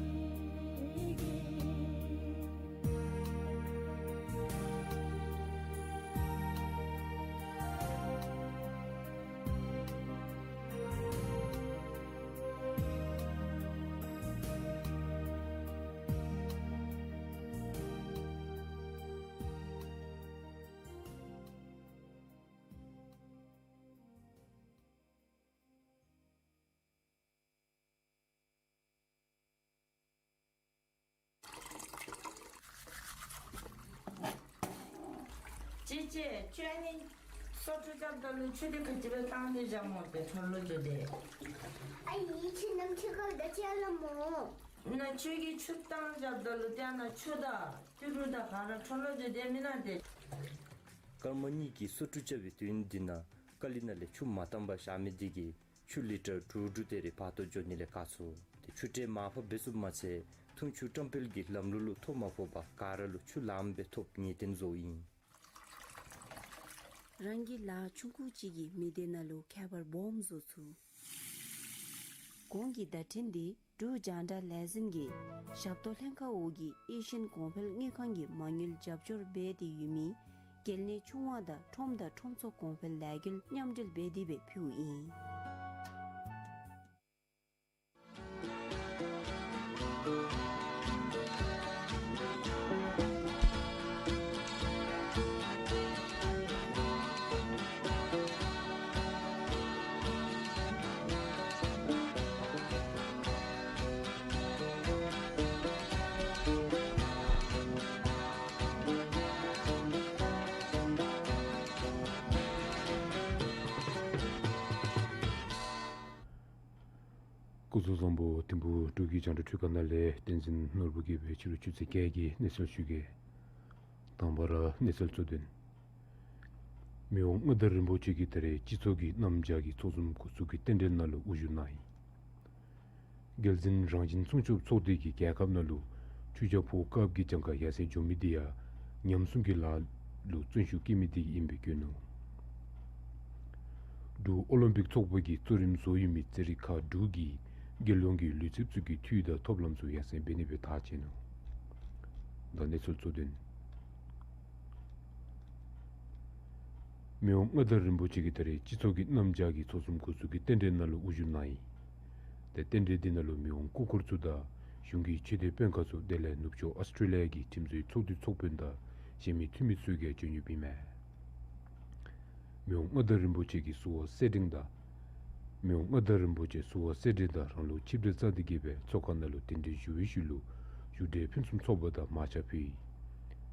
ཅེ་ཅེ། ཁྱོད་ནི་སོ་ཁྲུ་རྐྱབ་ད་ལུ་ཆུ་དེ་ག་ཅི་སྦེ་བཏང་སྟེ་བཞག་སྨོ་ཏེ་འཕྲོ་ལོ་རྒྱུ་དེ། ཨའི་ཁྱོད་ནམ་ཆུ་ག་ད་ཅི་ཨ་ལ་སྨོ། ན་ཁྱོད་ཀྱིས་ཆུ་བཏང་བཞག་ད་ལུ་དེ་ན་ཆུ་དང་ཏི་རུ་དང་ག་ར་འཕྲོ་ལོ་རྒྱུ་དེ་མེན་ན་ཏེ། སྐར་མ་གཉིས་ཀྱི་སོ་ཁྲུ་རྐྱབ་པའི་དུས་ཡུན་འདི་ནང་ཀ་ལི་ནང་ལས་ཆུ་མ་བཏང་པར་བཞག་མི་འདི་གིས་ཆུ་ལི་ཊར་དྲུག་དྲུག་དེ་རེ་བར་དོ་འགྱོ་ནི་ལས་བཀག་ཚུགས། ཏེ་ཆུ་ཁྲལ་མར་ཕབ་འབད་ཚུགསཔ་མ་ཚད་འཐུང་ཆུ་བཀྲམ་སྤེལ་གྱི་ལམ་ལུགས་ལུ་ཐོ་མ་ཕོག་པར་ག་ར་ལུ་ཆུ་ལངམ་སྦེ་ཐོབ་ངེས་གཏན་བཟོཝ་ཨིན། རང་གི་ལཱ་ཆུང་ཀུ་ཅིག་གིས་མི་སྡེ་ནང་ལུ་ཁྱད་པར་སྦོམ་བཟོ་ཚུགས། གོང་གི་བརྡ་འཕྲིན་འདི་འབྲུག་རྒྱང་བསྒྲགས་ལས་འཛིན་གྱི་ཞབས་ཏོག་ལྷན་ཁག་འོག་གི་ཨེ་ཤི་ཡན་གོང་འཕེལ་དངུལ་ཁང་གི་མ་དངུལ་རྒྱབ་སྐྱོར་འབད་དེ་ཡོད་མི་གལ་གནད་ཆུང་བ་དང་ཁྲོམ་དང་ཁྲོམ་ཚོགས་གོང་འཕེལ་ལས་འགུལ་མཉམ་འབྲེལ་འབད་དེ་སྦེ་ཕུལཝ་ཨིན། སྐུ་གཟུགས་བཟང་པོ། ཐིམ་ཕུག་འབྲུག་གི་རྒྱང་བསྒྲགས་འཕྲུལ་ཁང་ནང་ལས་བསྟན་འཛིན་ནོར་བུ་གིས་སྦེ་ཕྱི་རུ་ཆུ་ཚོད་བརྒྱད་ཀྱི་གནས་ཚུལ་ཞུ་གེ། དང་པ་ར་གནས་ཚུལ་གཙོ་དོན། མི་དབང་མངའ་བདག་རིན་པོ་ཆེ་གིས་ད་རེས་སྤྱི་ཚོགས་ཀྱི་གནམ་བྱཱར་གྱི་ཚོགས་འཛོམས་འགོ་བཙུགས་ཀྱི་རྟེན་འབྲེལ་ནང་ལུ་དབུ་བཞུགས་གནང་ཡི། རྒྱལ་འཛིན་རང་བཞིན་སྲུང་སྐྱོབ་ཚོགས་སྡེ་གིས་རྒྱལ་ཁབ་ནང་ལུ་ཆུ་བྱཱར་ཕོག་སྐབས་ཀྱི་གྱངས་ཁ་ཡར་སེང་འགྱོ་མི་དེ་ཡང་ཉམས་སྲུང་གི་ལཱ་ལུ་བརྩོན་ཤུགས་བསྐྱེད་མི་དེ་གིས་ཨིན་པའི་བཀོད་ནུག། འབྲུག་ཨོ་ལིམ་པིག་ཚོགས་པ་གིས་གཙོ་རིམ་བཟོ་ཡོད་མི་རྩེད་རིགས་ཁག་དྲུག་གི་རྒྱལ་ཡོངས་ཀྱི་ལུས་རྩལཔ་ཚུ་གི་འཐུས་དང་ཐོབ་ལམ་ཚུ་ཡར་སེང་འབད་ནི་སྦེ་ཐག་བཅད་ནུག། ད་གནས་ཚུལ་གཙོ་དོན། མི་དབང་མངའ་བདག་རིན་པོ་ཆེ་གིས་ད་རེས་སྤྱི་ཚོགས་ཀྱི་གནམ་བྱཱར་གྱི་ཚོགས་འཛོམས་འགོ་བཙུགས་ཀྱི་རྟེན་འབྲེལ་ནང་ལུ་དབུ་བཞུགས་གནང་ཡི། ཏེ་རྟེན་འབྲེལ་འདི་ནང་ལུ་མི་དབང་སྐུ་འཁོར་ཚུ་དང་གཞུང་གི་ཆོས་སྡེ་དཔོན་ཁག་ཚུ་དེ་ལས་ནུབ་ཕྱོགས་ཨཱོས་ཊྲེ་ལི་ཡ་གི་ཁྲིམས་བཟོའི་ཚོགས་འདུའི་ཚོགས་དཔོན་དང་གཞན་མི་འཐུས་མི་ཚུ་གིས་འབྱོན་ཡོདཔ་ཨིན་མས། མི་དབང་མངའ་བདག་རིན་པོ་ཆེ་གིས་བསུ་བ་གསེར་ཕྲེང་དང་། མི་དབང་མངའ་བདག་རིན་པོ་ཆེ་བསུ་བ་གསེར་ཕྲེང་དང་རང་ལུགས་ཆིབས་གྲལ་བཅར་ཏེ་གིས་སྦེ་ཚོགས་ཁང་ནང་ལུ་གདན་འདྲེན་ཞུ་བའི་ཤུལ་ལུ་བཞུགས་གྲལ་ཕུན་སུམ་ཚོགས་པ་དང་མར་ཆ་ཕུལ་ཡི།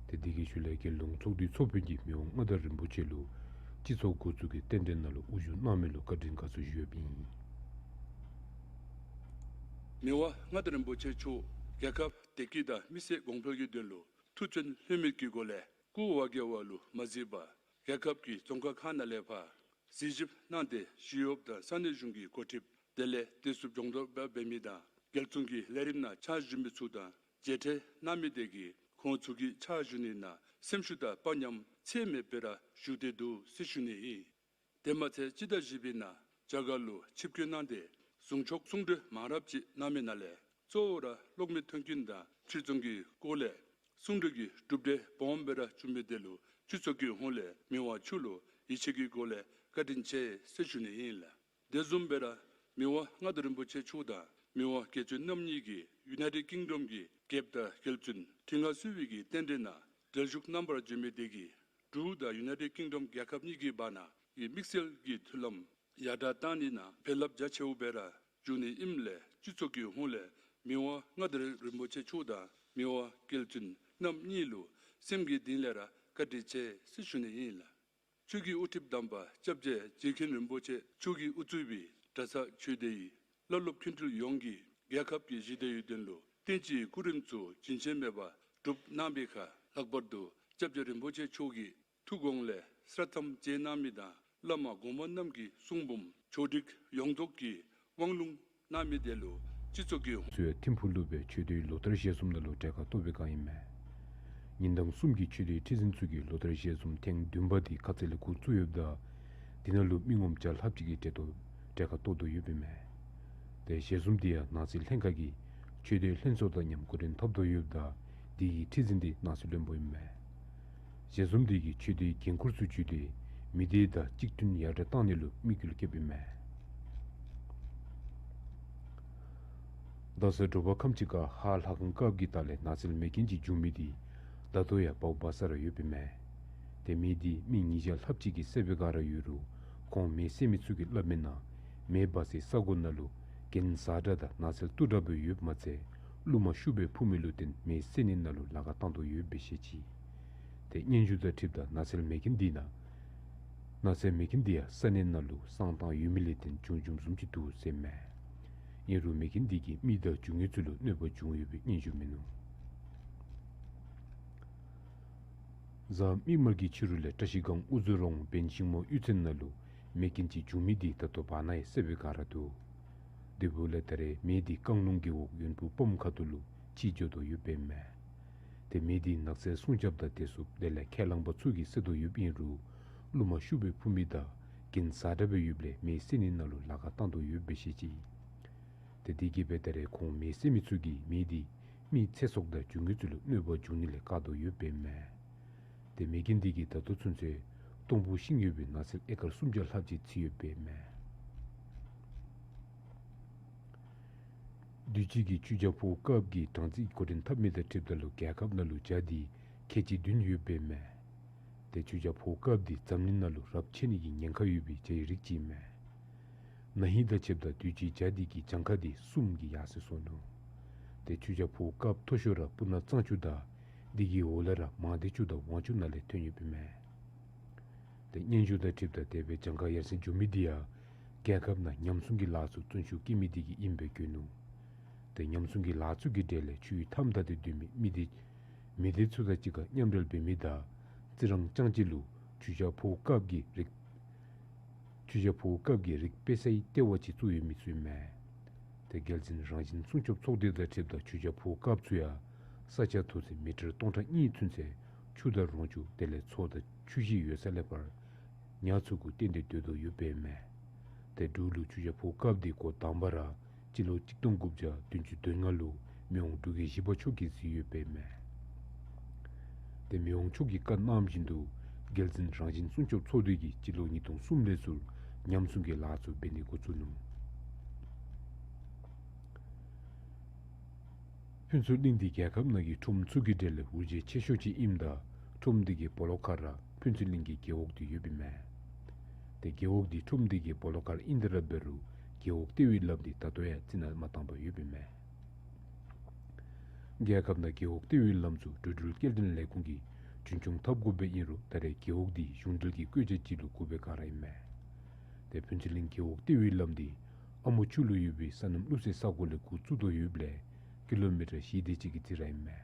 ཏེ་དེ་གི་ཤུལ་ལས་རྒྱལ་ཡོངས་ཚོགས་འདུའི་ཚོགས་དཔོན་གྱིས་མི་དབང་མངའ་བདག་རིན་པོ་ཆེ་ལུ་སྤྱི་ཚོགས་འགོ་བཙུགས་ཀྱི་རྟེན་འབྲེལ་ནང་ལུ་དབུ་བཞུགས་གནང་མི་ལུ་བཀའ་དྲིན་དགའ་ཚོར་ཞུ་ཡོདཔ་ཨིན། མི་དབང་མངའ་བདག་རིན་པོ་ཆེ་མཆོག་རྒྱལ་ཁབ་བདེ་སྐྱིད་དང་མི་སེར་གོང་འཕེལ་གྱི་དོན་ལུ་ཐུགས་བརྩོན་ལྷོད་མེད་ཀྱི་སྒོ་ལས་སྐུ་བ་རྒྱལ་བ་ལུ་མ་གཟིགས་པར་རྒྱལ་ཁབ་ཀྱི་རྫོང་ཁག་ཁག་ནང་ལས་ཕར་གཟིགས་ཞིབ་གནང་སྟེ་ཞི་གཡོགཔ་དང་ས་གནས་གཞུང་གི་འགོ་ཁྲིདཔ་དེ་ལས་བདེ་སྲུངཔ་སྦྱོང་བརྡར་འབད་མི་དང་རྒྱལ་བཙུན་གྱི་ལས་རིམ་ནང་ཕྱག་ཞུ་མི་ཚུ་དང་མཇལ་འཕྲད་གནང་མི་དེ་གིས་ཁོང་ཚུ་གི་ཕྱག་ཞུ་ནི་ནང་སེམས་ཤུགས་དང་དཔའ་ཉམས་ཚད་མེད་སྦེ་ར་ཞུགས་ཏེ་འདུག་ཟེར་ཞུ་ནི་ཨིན། དེ་མ་ཚད་སྤྱི་ཟླ་བཞི་པའི་ནང་རྒྱ་གར་ལུ་ཆིབས་བསྐྱོད་གནང་སྟེ་གཟུངས་ཆོག་གསུང་གྲོས་མང་རབས་ཅིག་གནང་མི་ནང་ལས་གཙོ་བོ་ར་གློག་མེ་མཐུན་རྐྱེན་དང་ཕྱིར་ཚོང་གི་སྐོར་ལས་གསུང་གྲོས་ཀྱི་གྲུབ་འབྲས་སྦོམ་སྦེ་ར་བྱུང་མི་དེ་ལུ་སྤྱི་ཚོགས་ཀྱི་ཧོངས་ལས་མི་དབང་མཆོག་ལུ་ཡིད་ཆེས་ཀྱི་སྒོ་ལས་བཀའ་དྲིན་ཆེ་ཟེར་ཞུ་ནི་ཨིན་ལགས། དེ་བཟུམ་སྦེ་ར་མི་དབང་མངའ་བདག་རིན་པོ་ཆེ་མཆོག་དང་མི་དབང་རྒྱལ་བཙུན་རྣམ་གཉིས་ཀྱིས་ཡུ་ནའི་ཊེཌ་ཀིང་ཌམ་གྱི་རྒྱལཔོ་དང་རྒྱལ་བཙུན་ཁྲི་མངའ་གསོལ་བའི་གི་རྟེན་འབྲེལ་ནང་གྲལ་བཞུགས་གནང་བར་བྱོན་མི་དེ་གིས་འབྲུག་དང་ཡུ་ནའི་ཊེཌ་ཀིང་ཌམ་རྒྱལ་ཁབ་གཉིས་ཀྱི་བར་ན་གི་དམིགས་བསལ་གྱི་མཐུན་ལམ་ཡར་དྲག་གཏང་ནི་ནང་བྱིན་རླབས་རྒྱ་ཆེཝ་སྦེ་ར་བྱུང་ནི་ཨིནམ་ལས་སྤྱི་ཚོགས་ཀྱི་ཧོངས་ལས་མི་དབང་མངའ་བདག་རིན་པོ་ཆེ་མཆོག་དང་མི་དབང་རྒྱལ་བཙུན་རྣམ་གཉིས་ལུ་སེམས་ཀྱི་གཏིང་ལས་ར་ བཀའ་དྲིན་ཆེ་ཟེར་ཞུ་ནི་ཨིན་ལགས། ཆོས་ཀྱི་དབུ་ཁྲིདཔ་དམ་པ་སྐྱབས་རྗེ་རྗེ་མཁན་རིན་པོ་ཆེ་མཆོག་གིས་དབུ་གཙོས་པའི་གྲྭ་ཚང་ཆོས་སྡེའི་བླ་སློབ་མཁན་སྤྲུལ་ཡོངས་ཀྱིས་རྒྱལ་ཁབ་ཀྱི་ཞི་བདེའི་དོན་ལུ་བསྟན་སྤྱིའི་སྐུ་རིམ་ཚུ་རྒྱུན་ཆད་མེད་པར་སྒྲུབ་གནང་བའི་ཁར། ལྷག་པར་དུ་སྐྱབས་རྗེ་རིན་པོ་ཆེ་མཆོག་གི་ཐུགས་དགོངས་ལས་སྲ་ཐམ་བཅད་གནང་མི་དང་བླ་མ་གོང་མ་རྣམས་ཀྱི་གསུང་འབུམ་ཕྱོགས་སྒྲིག་ཡོངས་རྫོགས་ཀྱི་དབང་ལུང་གནང་མི་དེ་ལུ་སྤྱི་ཚོགས་ཀྱི་ཚུ་ཡང་ཐིམ་ཕུག་ལུ་སྦེ་ཆོས་སྡེའི་ལོ་བསྟར་ཞལ་འཛོམས་ནང་ལུ་གྲལ་ཁར་གཏོགས་པའི་བསྒང་ཨིན་མས། ཉིན་གྲངས་གསུམ་གྱི་ཆོས་སྡེའི་ཁྲི་འཛིན་ཚུ་གི་ལོ་བསྟར་ཞལ་འཛོམས་ཐེངས་བདུན་པ་དེ་ཁ་ཙ་ལས་འགོ་བཙུགས་ཡོདཔ་ད་དེ་ནང་ལུ་མི་ངོམ་བརྒྱ་ལྷགཔ་ཅིག་གིས་གྲལ་གཏོགས་གྲལ་ཁར་གཏོགས་དོ་ཡོདཔ་ཨིན་མས། ཏེ་ཞལ་འཛོམས་དེ་ཡང་ནང་སྲིད་ལྷན་ཁག་གིས་ཆོས་སྡེ་ལྷན་ཚོགས་དང་མཉམ་འགོ་འདྲེན་འཐབ་དོ་ཡོདཔ་ད་དེ་གི་ཁྲི་འཛིན་དེ་ནང་སྲིད་བློན་པོ་ཨིན་མས། ཞལ་འཛོམས་དེ་གིས་ཆོས་སྡེའི་འགན་ཁུར་ཚུ་བརྒྱུད་དེ་མི་སྡེ་དང་གཅིག་མཐུན་ཡར་དྲག་གཏང་ནི་ལུ་དམིགས་ཡུལ་བསྐྱེདཔ་ཨིན་མས། ད་ས་དྲོ་པ་ཁམས་ཅིག་ཁར་ཧཱ་ལྷ་ཁང་དཀརཔོ་གི་ལྟག་ལས་ནགས་ཚལ་མེ་རྐྱེན་ཅིག་བྱུང་མི་དེ་ད་ལྟོ་ཡང་སྦ་སྦ་ས་ར་ཡོདཔ་ཨིན་མས། ཏེ་མེ་དེ་མི་ཉིས་བརྒྱ་ལྷགཔ་ཅིག་གིས་བསད་པའི་བསྒང་ར་ཡོད་རུང་ཁོང་མེ་བསད་མི་ཚུ་གིས་སླབ་མིའི་ནང་མེ་འབར་སའི་ས་གོ་ནང་ལུ་གྱེན་ཟག་དྲགས་དང་ནགས་ཚལ་སྟུག་དྲགས་སྦེ་ཡོདཔ་མ་ཚད་རླུང་མང་ཤུགས་སྦེ་འཕུ་མི་ལུ་བརྟེན་མེ་བསད་ནི་ནང་ལུ་ལཱ་ཁག་བཏང་དོ་ཡོདཔ་སྦེ་བཤད་ཅི། ཏེ་སྙན་ཞུ་དང་འཁྲིལཝ་ད་ནགས་ཚལ་མེ་རྐྱེན་དེ་ནང་ནགས་ཚལ་མེ་རྐྱེན་དེ་ཡང་ས་གནས་ནང་ལུ་བསང་བཏང་ཡོད་མི་ལས་བརྟེན་བྱུང་བྱུངམ་བཟུམ་ཅིག་འདུག་ཟེར་མས། ཨིན་རུང་མེ་རྐྱེན་དེ་གིས་མི་དང་རྒྱུ་དངོས་ཚུ་ལུ་གནོད་པ་བྱུང་ཡོད་པའི་སྙན་ཞུ་མིན་ནུག། གཟའ་མིག་དམར་གྱི་ཕྱི་རུ་ལས་བཀྲ་ཤིས་སྒང་དབུ་མཛོ་རོང་བན་ཤིང་མོ་གཡུས་ཚན་ནང་ལུ་མེ་རྐྱེན་ཅིག་བྱུང་མི་དེ་ད་ལྟོ་བར་ན་ཡང་བསད་པའི་བསྒང་ར་འདུག། དེ་འབདཝ་ལས་ད་རེས་མེ་དེ་བཀང་ལུང་རྒེད་འོག་ཡོན་ཕུ་སྤམ་ཁ་ཐུག་ལུ་ཕྱི་འགྱོ་དོ་ཡོདཔ་ཨིན་མས། ཏེ་མེ་དེ་ནགས་ཚལ་སྲུང་སྐྱོབ་དང་བདེ་སྲུངཔ་དེ་ལས་ཁས་བླངས་པ་ཚུ་གིས་བསད་དོ་ཡོདཔ་ཨིན་རུང་རླུང་མང་ཤུགས་སྦེ་འཕུ་མི་དང་གྱེན་ཟག་དྲགས་སྦེ་ཡོདཔ་ལས་མེ་བསད་ནི་ནང་ལུ་ལཱ་ཁག་བཏང་དོ་ཡོདཔ་སྦེ་བཤད་ཅི། ཏེ་དེ་གིས་སྦེ་ད་རེས་ཁོང་མེ་བསད་མི་ཚུ་གིས་མེ་དེ་མི་ཚེ་སྲོག་དང་རྒྱུ་དངོས་ཚུ་ལུ་གནོད་པ་འབྱུང་ནི་ལས་བཀག་དོ་ཡོདཔ་ཨིན་མས། ཏེ་མེ་རྐྱེན་དེ་གིས་ད་ལྟོ་ཚུན་ཚོད་སྟོང་ཕུ་ཤིང་ཡོད་པའི་ནགས་ཚལ་ཨེ་ཀར་སུམ་བརྒྱ་ལྷགཔ་ཅིག་འཚིག་ཡོདཔ་ཨིན་མས། དུས་ཅི་གི་ཆོས་རྒྱལ་ཕོ་བཀབ་ཀྱིས་གྲངས་རྩིས་འགོ་འདྲེན་འཐབ་མི་དང་འཁྲིལཝ་ད་ལུ་རྒྱལ་ཁབ་ནང་ལུ་བྱ་དེ་ཁལ་གཅིག་བདུན་ཡོདཔ་ཨིན་མས། ཏེ་ཆོས་རྒྱལ་ཕོ་བཀབ་དེ་འཛམ་གླིང་ནང་ལུ་རབས་ཆད་ནི་གི་ཉེན་ཁ་ཡོད་པའི་བྱའི་རིགས་ཅིག་ཨིན་མས། ན་ཧིང་དང་ཕྱདཔ་ད་དུས་ཅི་བྱ་དེ་གི་གྱངས་ཁ་དེ་གསུམ་གྱིས་ཡར་སེང་སོང་ནུག། ཏེ་ཆོས་རྒྱལ་ཕོ་བཀབ་མཐོ་ཤོས་ར་སྤུ་ན་གཙང་ཆུ་དང་དེ་གི་འོག་ལས་ར་མང་སྡེ་ཆུ་དང་ཝང་ཆུ་ནང་ལས་ཐོན་ཡོདཔ་ཨིན་མས། ཏེ་སྙན་ཞུ་དང་འཁྲིལཝ་ད་དེ་སྦེ་གྱངས་ཁ་ཡར་སེང་འགྱོ་མི་དེ་ཡང་རྒྱལ་ཁབ་ནང་ཉམས་སྲུང་གི་ལཱ་ཚུ་བརྩོན་ཤུགས་བསྐྱེད་མི་དེ་གིས་ཨིནམ་སྦེ་བཀོད་ནུག། ཏེ་ཉམས་སྲུང་གི་ལཱ་ཚུ་གི་གྲས་ལས་ཆུའི་མཐའམ་ད་ཏེ་སྡོད་མི་མི་སྡེ་མི་སྡེ་ཚུ་དང་གཅིག་ཁར་མཉམ་འབྲེལ་འབད་མི་དང་རྩི་རང་རྐྱང་གཅིག་ལུ་ཆོས་རྒྱལ་ཕོ་བཀབ་ཀྱི་རིགས་ཆོས་རྒྱལ་ཕོ་བཀབ་ཀྱི་རིགས་དཔེ་གསལ་ལྟེ་བ་ཅིག་བཙུགས་ཡོད་མི་ཚུ་ཨིན་མས། ཏེ་རྒྱལ་བཙུན་རང་བཞིན་སྲུང་སྐྱོབ་ཚོགས་སྡེ་དང་འཁྲིལཝ་ད་ཆོས་རྒྱལ་ཕོ་བཀབ་ཚུ་ཡང་ས་ཆ་མཐོ་ཚད་མི་ཊར་སྟོང་ཕྲག་གཉིས་ཚུན་ཚོད་ཆུ་དང་རོང་ཆུ་དེ་ལས་མཚོ་དང་ཆུ་བཞི་ཡོད་ས་ལས་ཕར་ཉ་ཚུ་གུ་བརྟེན་ཏེ་སྡོད་དོ་ཡོདཔ་ཨིན་མས། ཏེ་འབྲུག་ལུ་ཆོས་རྒྱལ་ཕོ་བཀབ་དེ་འགོ་དང་པ་ར་སྤྱི་ལོ་གཅིག་སྟོང་དགུ་བརྒྱ་བདུན་ཅུ་དོན་ལྔ་ལུ་མི་དབང་འབྲུག་རྒྱལ་བཞི་པ་མཆོག་གིས་གཟིགས་ཡོདཔ་ཨིན་མས། ཏེ་མི་དབང་མཆོག་གིས་བཀའ་གནངམ་བཞིན་དུ་རྒྱལ་བཙུན་རང་བཞིན་སྲུང་སྐྱོབ་ཚོགས་སྡེ་གིས་སྤྱི་ལོ་ཉིས་སྟོང་གསུམ་ལས་ཚུར་ཉམས་སྲུང་གི་ལཱ་ཚུ་འབད་ནི་འགོ་བཙུགས་ནུག། ཕུན་ཚོགས་གླིང་འདི་རྒྱལ་ཁབ་ནང་གི་ཁྲོམ་ཚུ་གི་གྲས་ལས་འུར་རྒྱས་ཆེ་ཤོས་ཅིག་ཨིནམ་ད་ཁྲོམ་འདི་གི་སྦོ་ལོགས་ཁར་ར་ཕུན་ཚོགས་གླིང་གི་རྒེད་འོག་འདི་ཡོདཔ་ཨིན་མས། ཏེ་རྒེད་འོག་འདི་ཁྲོམ་འདི་གི་སྦོ་ལོགས་ཁར་ཨིན་ཏེ་ར་འབད་རུང་རྒེད་འོག་ལྟེ་བའི་ལམ་འདི་ད་ལྟོ་ཡང་རྩི་ནག་མ་བཏང་པར་ཡོདཔ་ཨིན་མས། རྒྱལ་ཁབ་ནང་རྒེད་འོག་ལྟེ་བའི་ལམ་ཚུ་འགྲོ་འགྲུལ་སྐྱེལ་འདྲེན་ལས་ཁུངས་ཀྱིས་རྒྱུན་འཁྱོངས་འཐབ་དགོཔ་སྦེ་ཨིན་རུང་ད་རེས་རྒེད་འོག་འདི་གཞུང་འབྲེལ་གྱི་བཀོད་ཆ་ཅིག་ལུ་བཀོད་པའི་བསྒང་ར་ཨིན་མས། ཏེ་ཕུན་ཚོགས་གླིང་རྒེད་འོག་ལྟེ་བའི་ལམ་འདི་ཨ་མོ་ཆུ་ལུ་ཡོད་པའི་སོ་ནམ་བླུག་སའི་ས་གོ་ལས་འགོ་བཙུགས་དོ་ཡོདཔ་ལས་ཀི་ལོ་མི་ཊར་བཞི་དེ་ཅིག་གི་རྩིས་ར་ཨིན་མས།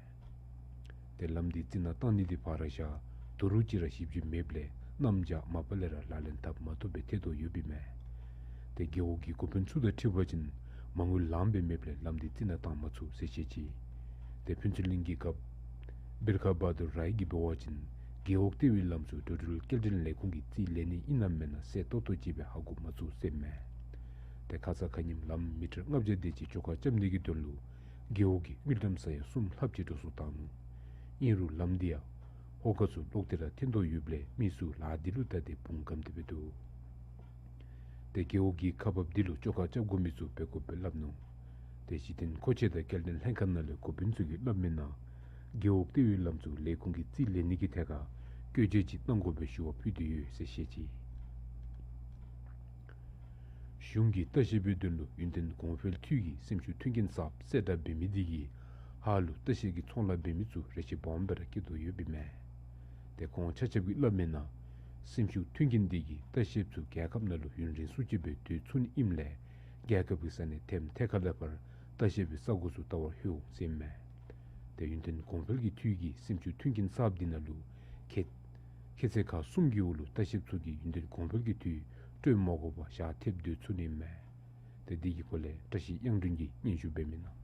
ཏེ་ལམ་འདི་རྩི་ནག་བཏང་ནི་འདི་ཕར་ར་བཞག་དོ་རུང་ཅིག་ར་ཞིབ་འཇུག་མེདཔ་ལས་གནམ་བྱཱར་མ་པ་ལས་ར་ལག་ལེན་འཐབ་མ་བཏུབ་སྦེ་ཐལ་དོ་ཡོདཔ་ཨིན་མས། ཏེ་རྒེད་འོག་གི་འགོ་དཔོན་ཚུ་དང་འཁྲིལ་བ་ཅིན་མ་དངུལ་ལངམ་སྦེ་མེདཔ་ལས་ལམ་འདི་རྩི་ནག་བཏང་མ་ཚུགས་ཟེར་བཤད་ཅི། ཏེ་ཕུན་ཚོགས་གླིང་གི་རྒཔོ་བིར་ཁ་བ་དུར་རའི་གིས་འབད་བ་ཅིན་རྒེད་འོག་ལྟེ་བའི་ལམ་ཚུ་འགྲོ་འགྲུལ་སྐྱེལ་འདྲེན་ལས་ཁུངས་ཀྱིས་རྩིས་ལེན་ནི་ཨིན་ན་མེན་ན་གསལ་ཏོག་ཏོ་ཅིག་སྦེ་ཧ་གོ་མ་ཚུགས་ཟེར་མས། ཏེ་ཁ་ཙ་ཁ་ཉིནམ་ལམ་མི་ཊར་ལྔ་བརྒྱ་དེ་ཅིག་བཅོ་ཁ་རྐྱབ་ནི་གི་དོན་ལུ་རྒེད་འོག་གི་དངུལ་ཀྲམ་ས་ཡ་གསུམ་ལྷགཔ་ཅིག་འགྲོ་སོང་བཏང་ནུག། ཨིན་རུང་ལམ་འདི་ཡང་ཧོ་ཀ་ཚུ་ལོག་སྟེ་ར་ཐོན་དོ་ཡོདཔ་ལས་མི་ཚུ་ལཱ་འདི་ལུ་བལྟ་སྟེ་བུང་སྒམ་སྟེ་སྦེ་འདུག། ཏེ་རྒེད་འོག་གི་ཁག་འབགཔ་འདི་ལུ་བཅོ་ཁ་རྐྱབ་དགོ་མི་ཚུ་འབད་དགོཔ་སྦེ་སླབ་ནུག། ཏེ་གཞི་རྟེན་མཁོ་ཆས་དང་སྐྱེལ་འདྲེན་ལྷན་ཁག་ནང་ལས་འགོ་དཔོན་ཚུ་གིས་སླབ་མིའི་ནང་རྒེད་འོག་ལྟེ་བའི་ལམ་ཚུ་ལས་ཁུངས་ཀྱིས་རྩིས་ལེན་ནི་གི་ཐད་ཁར་བཀོད་ཆ་ཅིག་གནང་དགོ་པའི་ཞུ་བ་ཕུལ་ཏེ་ཡོད་ཟེར་བཤད་ཅི། གཞུང་གིས་ལྟ་བཤལ་པའི་དོན་ལུ་ཡུན་བརྟན་གོང་འཕེལ་འཐུས་ཀྱིས་སེམས་ཤུགས་མཐུན་རྐྱེན་གསརཔ་གསལ་བསྒྲགས་འབད་མི་འདི་གིས་ཧཱ་ལུ་ལྟ་བཤལ་གྱི་ཚོང་ལཱ་འབད་མི་ཚུ་རེ་ཆེ་སྦོམ་སྦེ་ར་སྐྱེ་དོ་ཡོདཔ་ཨིན་མས། ཏེ་ཁོང་ཆ་ཁྱབ་ཀྱིས་སླབ་མིའི་ནང་སེམས་ཤུགས་མཐུན་རྐྱེན་འདི་གིས་ལྟ་བཤལཔ་ཚུ་རྒྱལ་ཁབ་ནང་ལུ་ཡུན་རིང་སུ་ཅིག་སྦེ་སྡོད་ཚུགས་ནི་ཨིནམ་ལས་རྒྱལ་ཁབ་ཀྱི་ས་གནས་ཐེམ་ཐེ་ཁ་ལས་ཕར་ལྟ་བཤལ་པའི་ས་གོ་ཚུ་བལྟ་བར་ལྷོད་འོང་ཟེར་ཨིན་མས། ཏེ་ཡུན་བརྟན་གོང་འཕེལ་གྱི་འཐུས་ཀྱི་སེམས་ཤུགས་མཐུན་རྐྱེན་གསརཔ་འདི་ནང་ལུ་ཁྱད་ཁྱད་ཚད་ཁག་གསུམ་གྱི་འོག་ལུ་ལྟ་བཤལཔ་ཚུ་གིས་ཡུན་བརྟན་གོང་འཕེལ་གྱི་འཐུས་སྤྲོད་མ་དགོ་པར་ཞག་ཐེབས་སྡོད་ཚུགས་ནི་ཨིན་མས། ཏེ་འདི་གི་སྐོར་ལས་བཀྲ་ཤིས་དབྱངས་སྒྲོན་གྱིས་སྙན་ཞུ་འབད་མི་ནང་།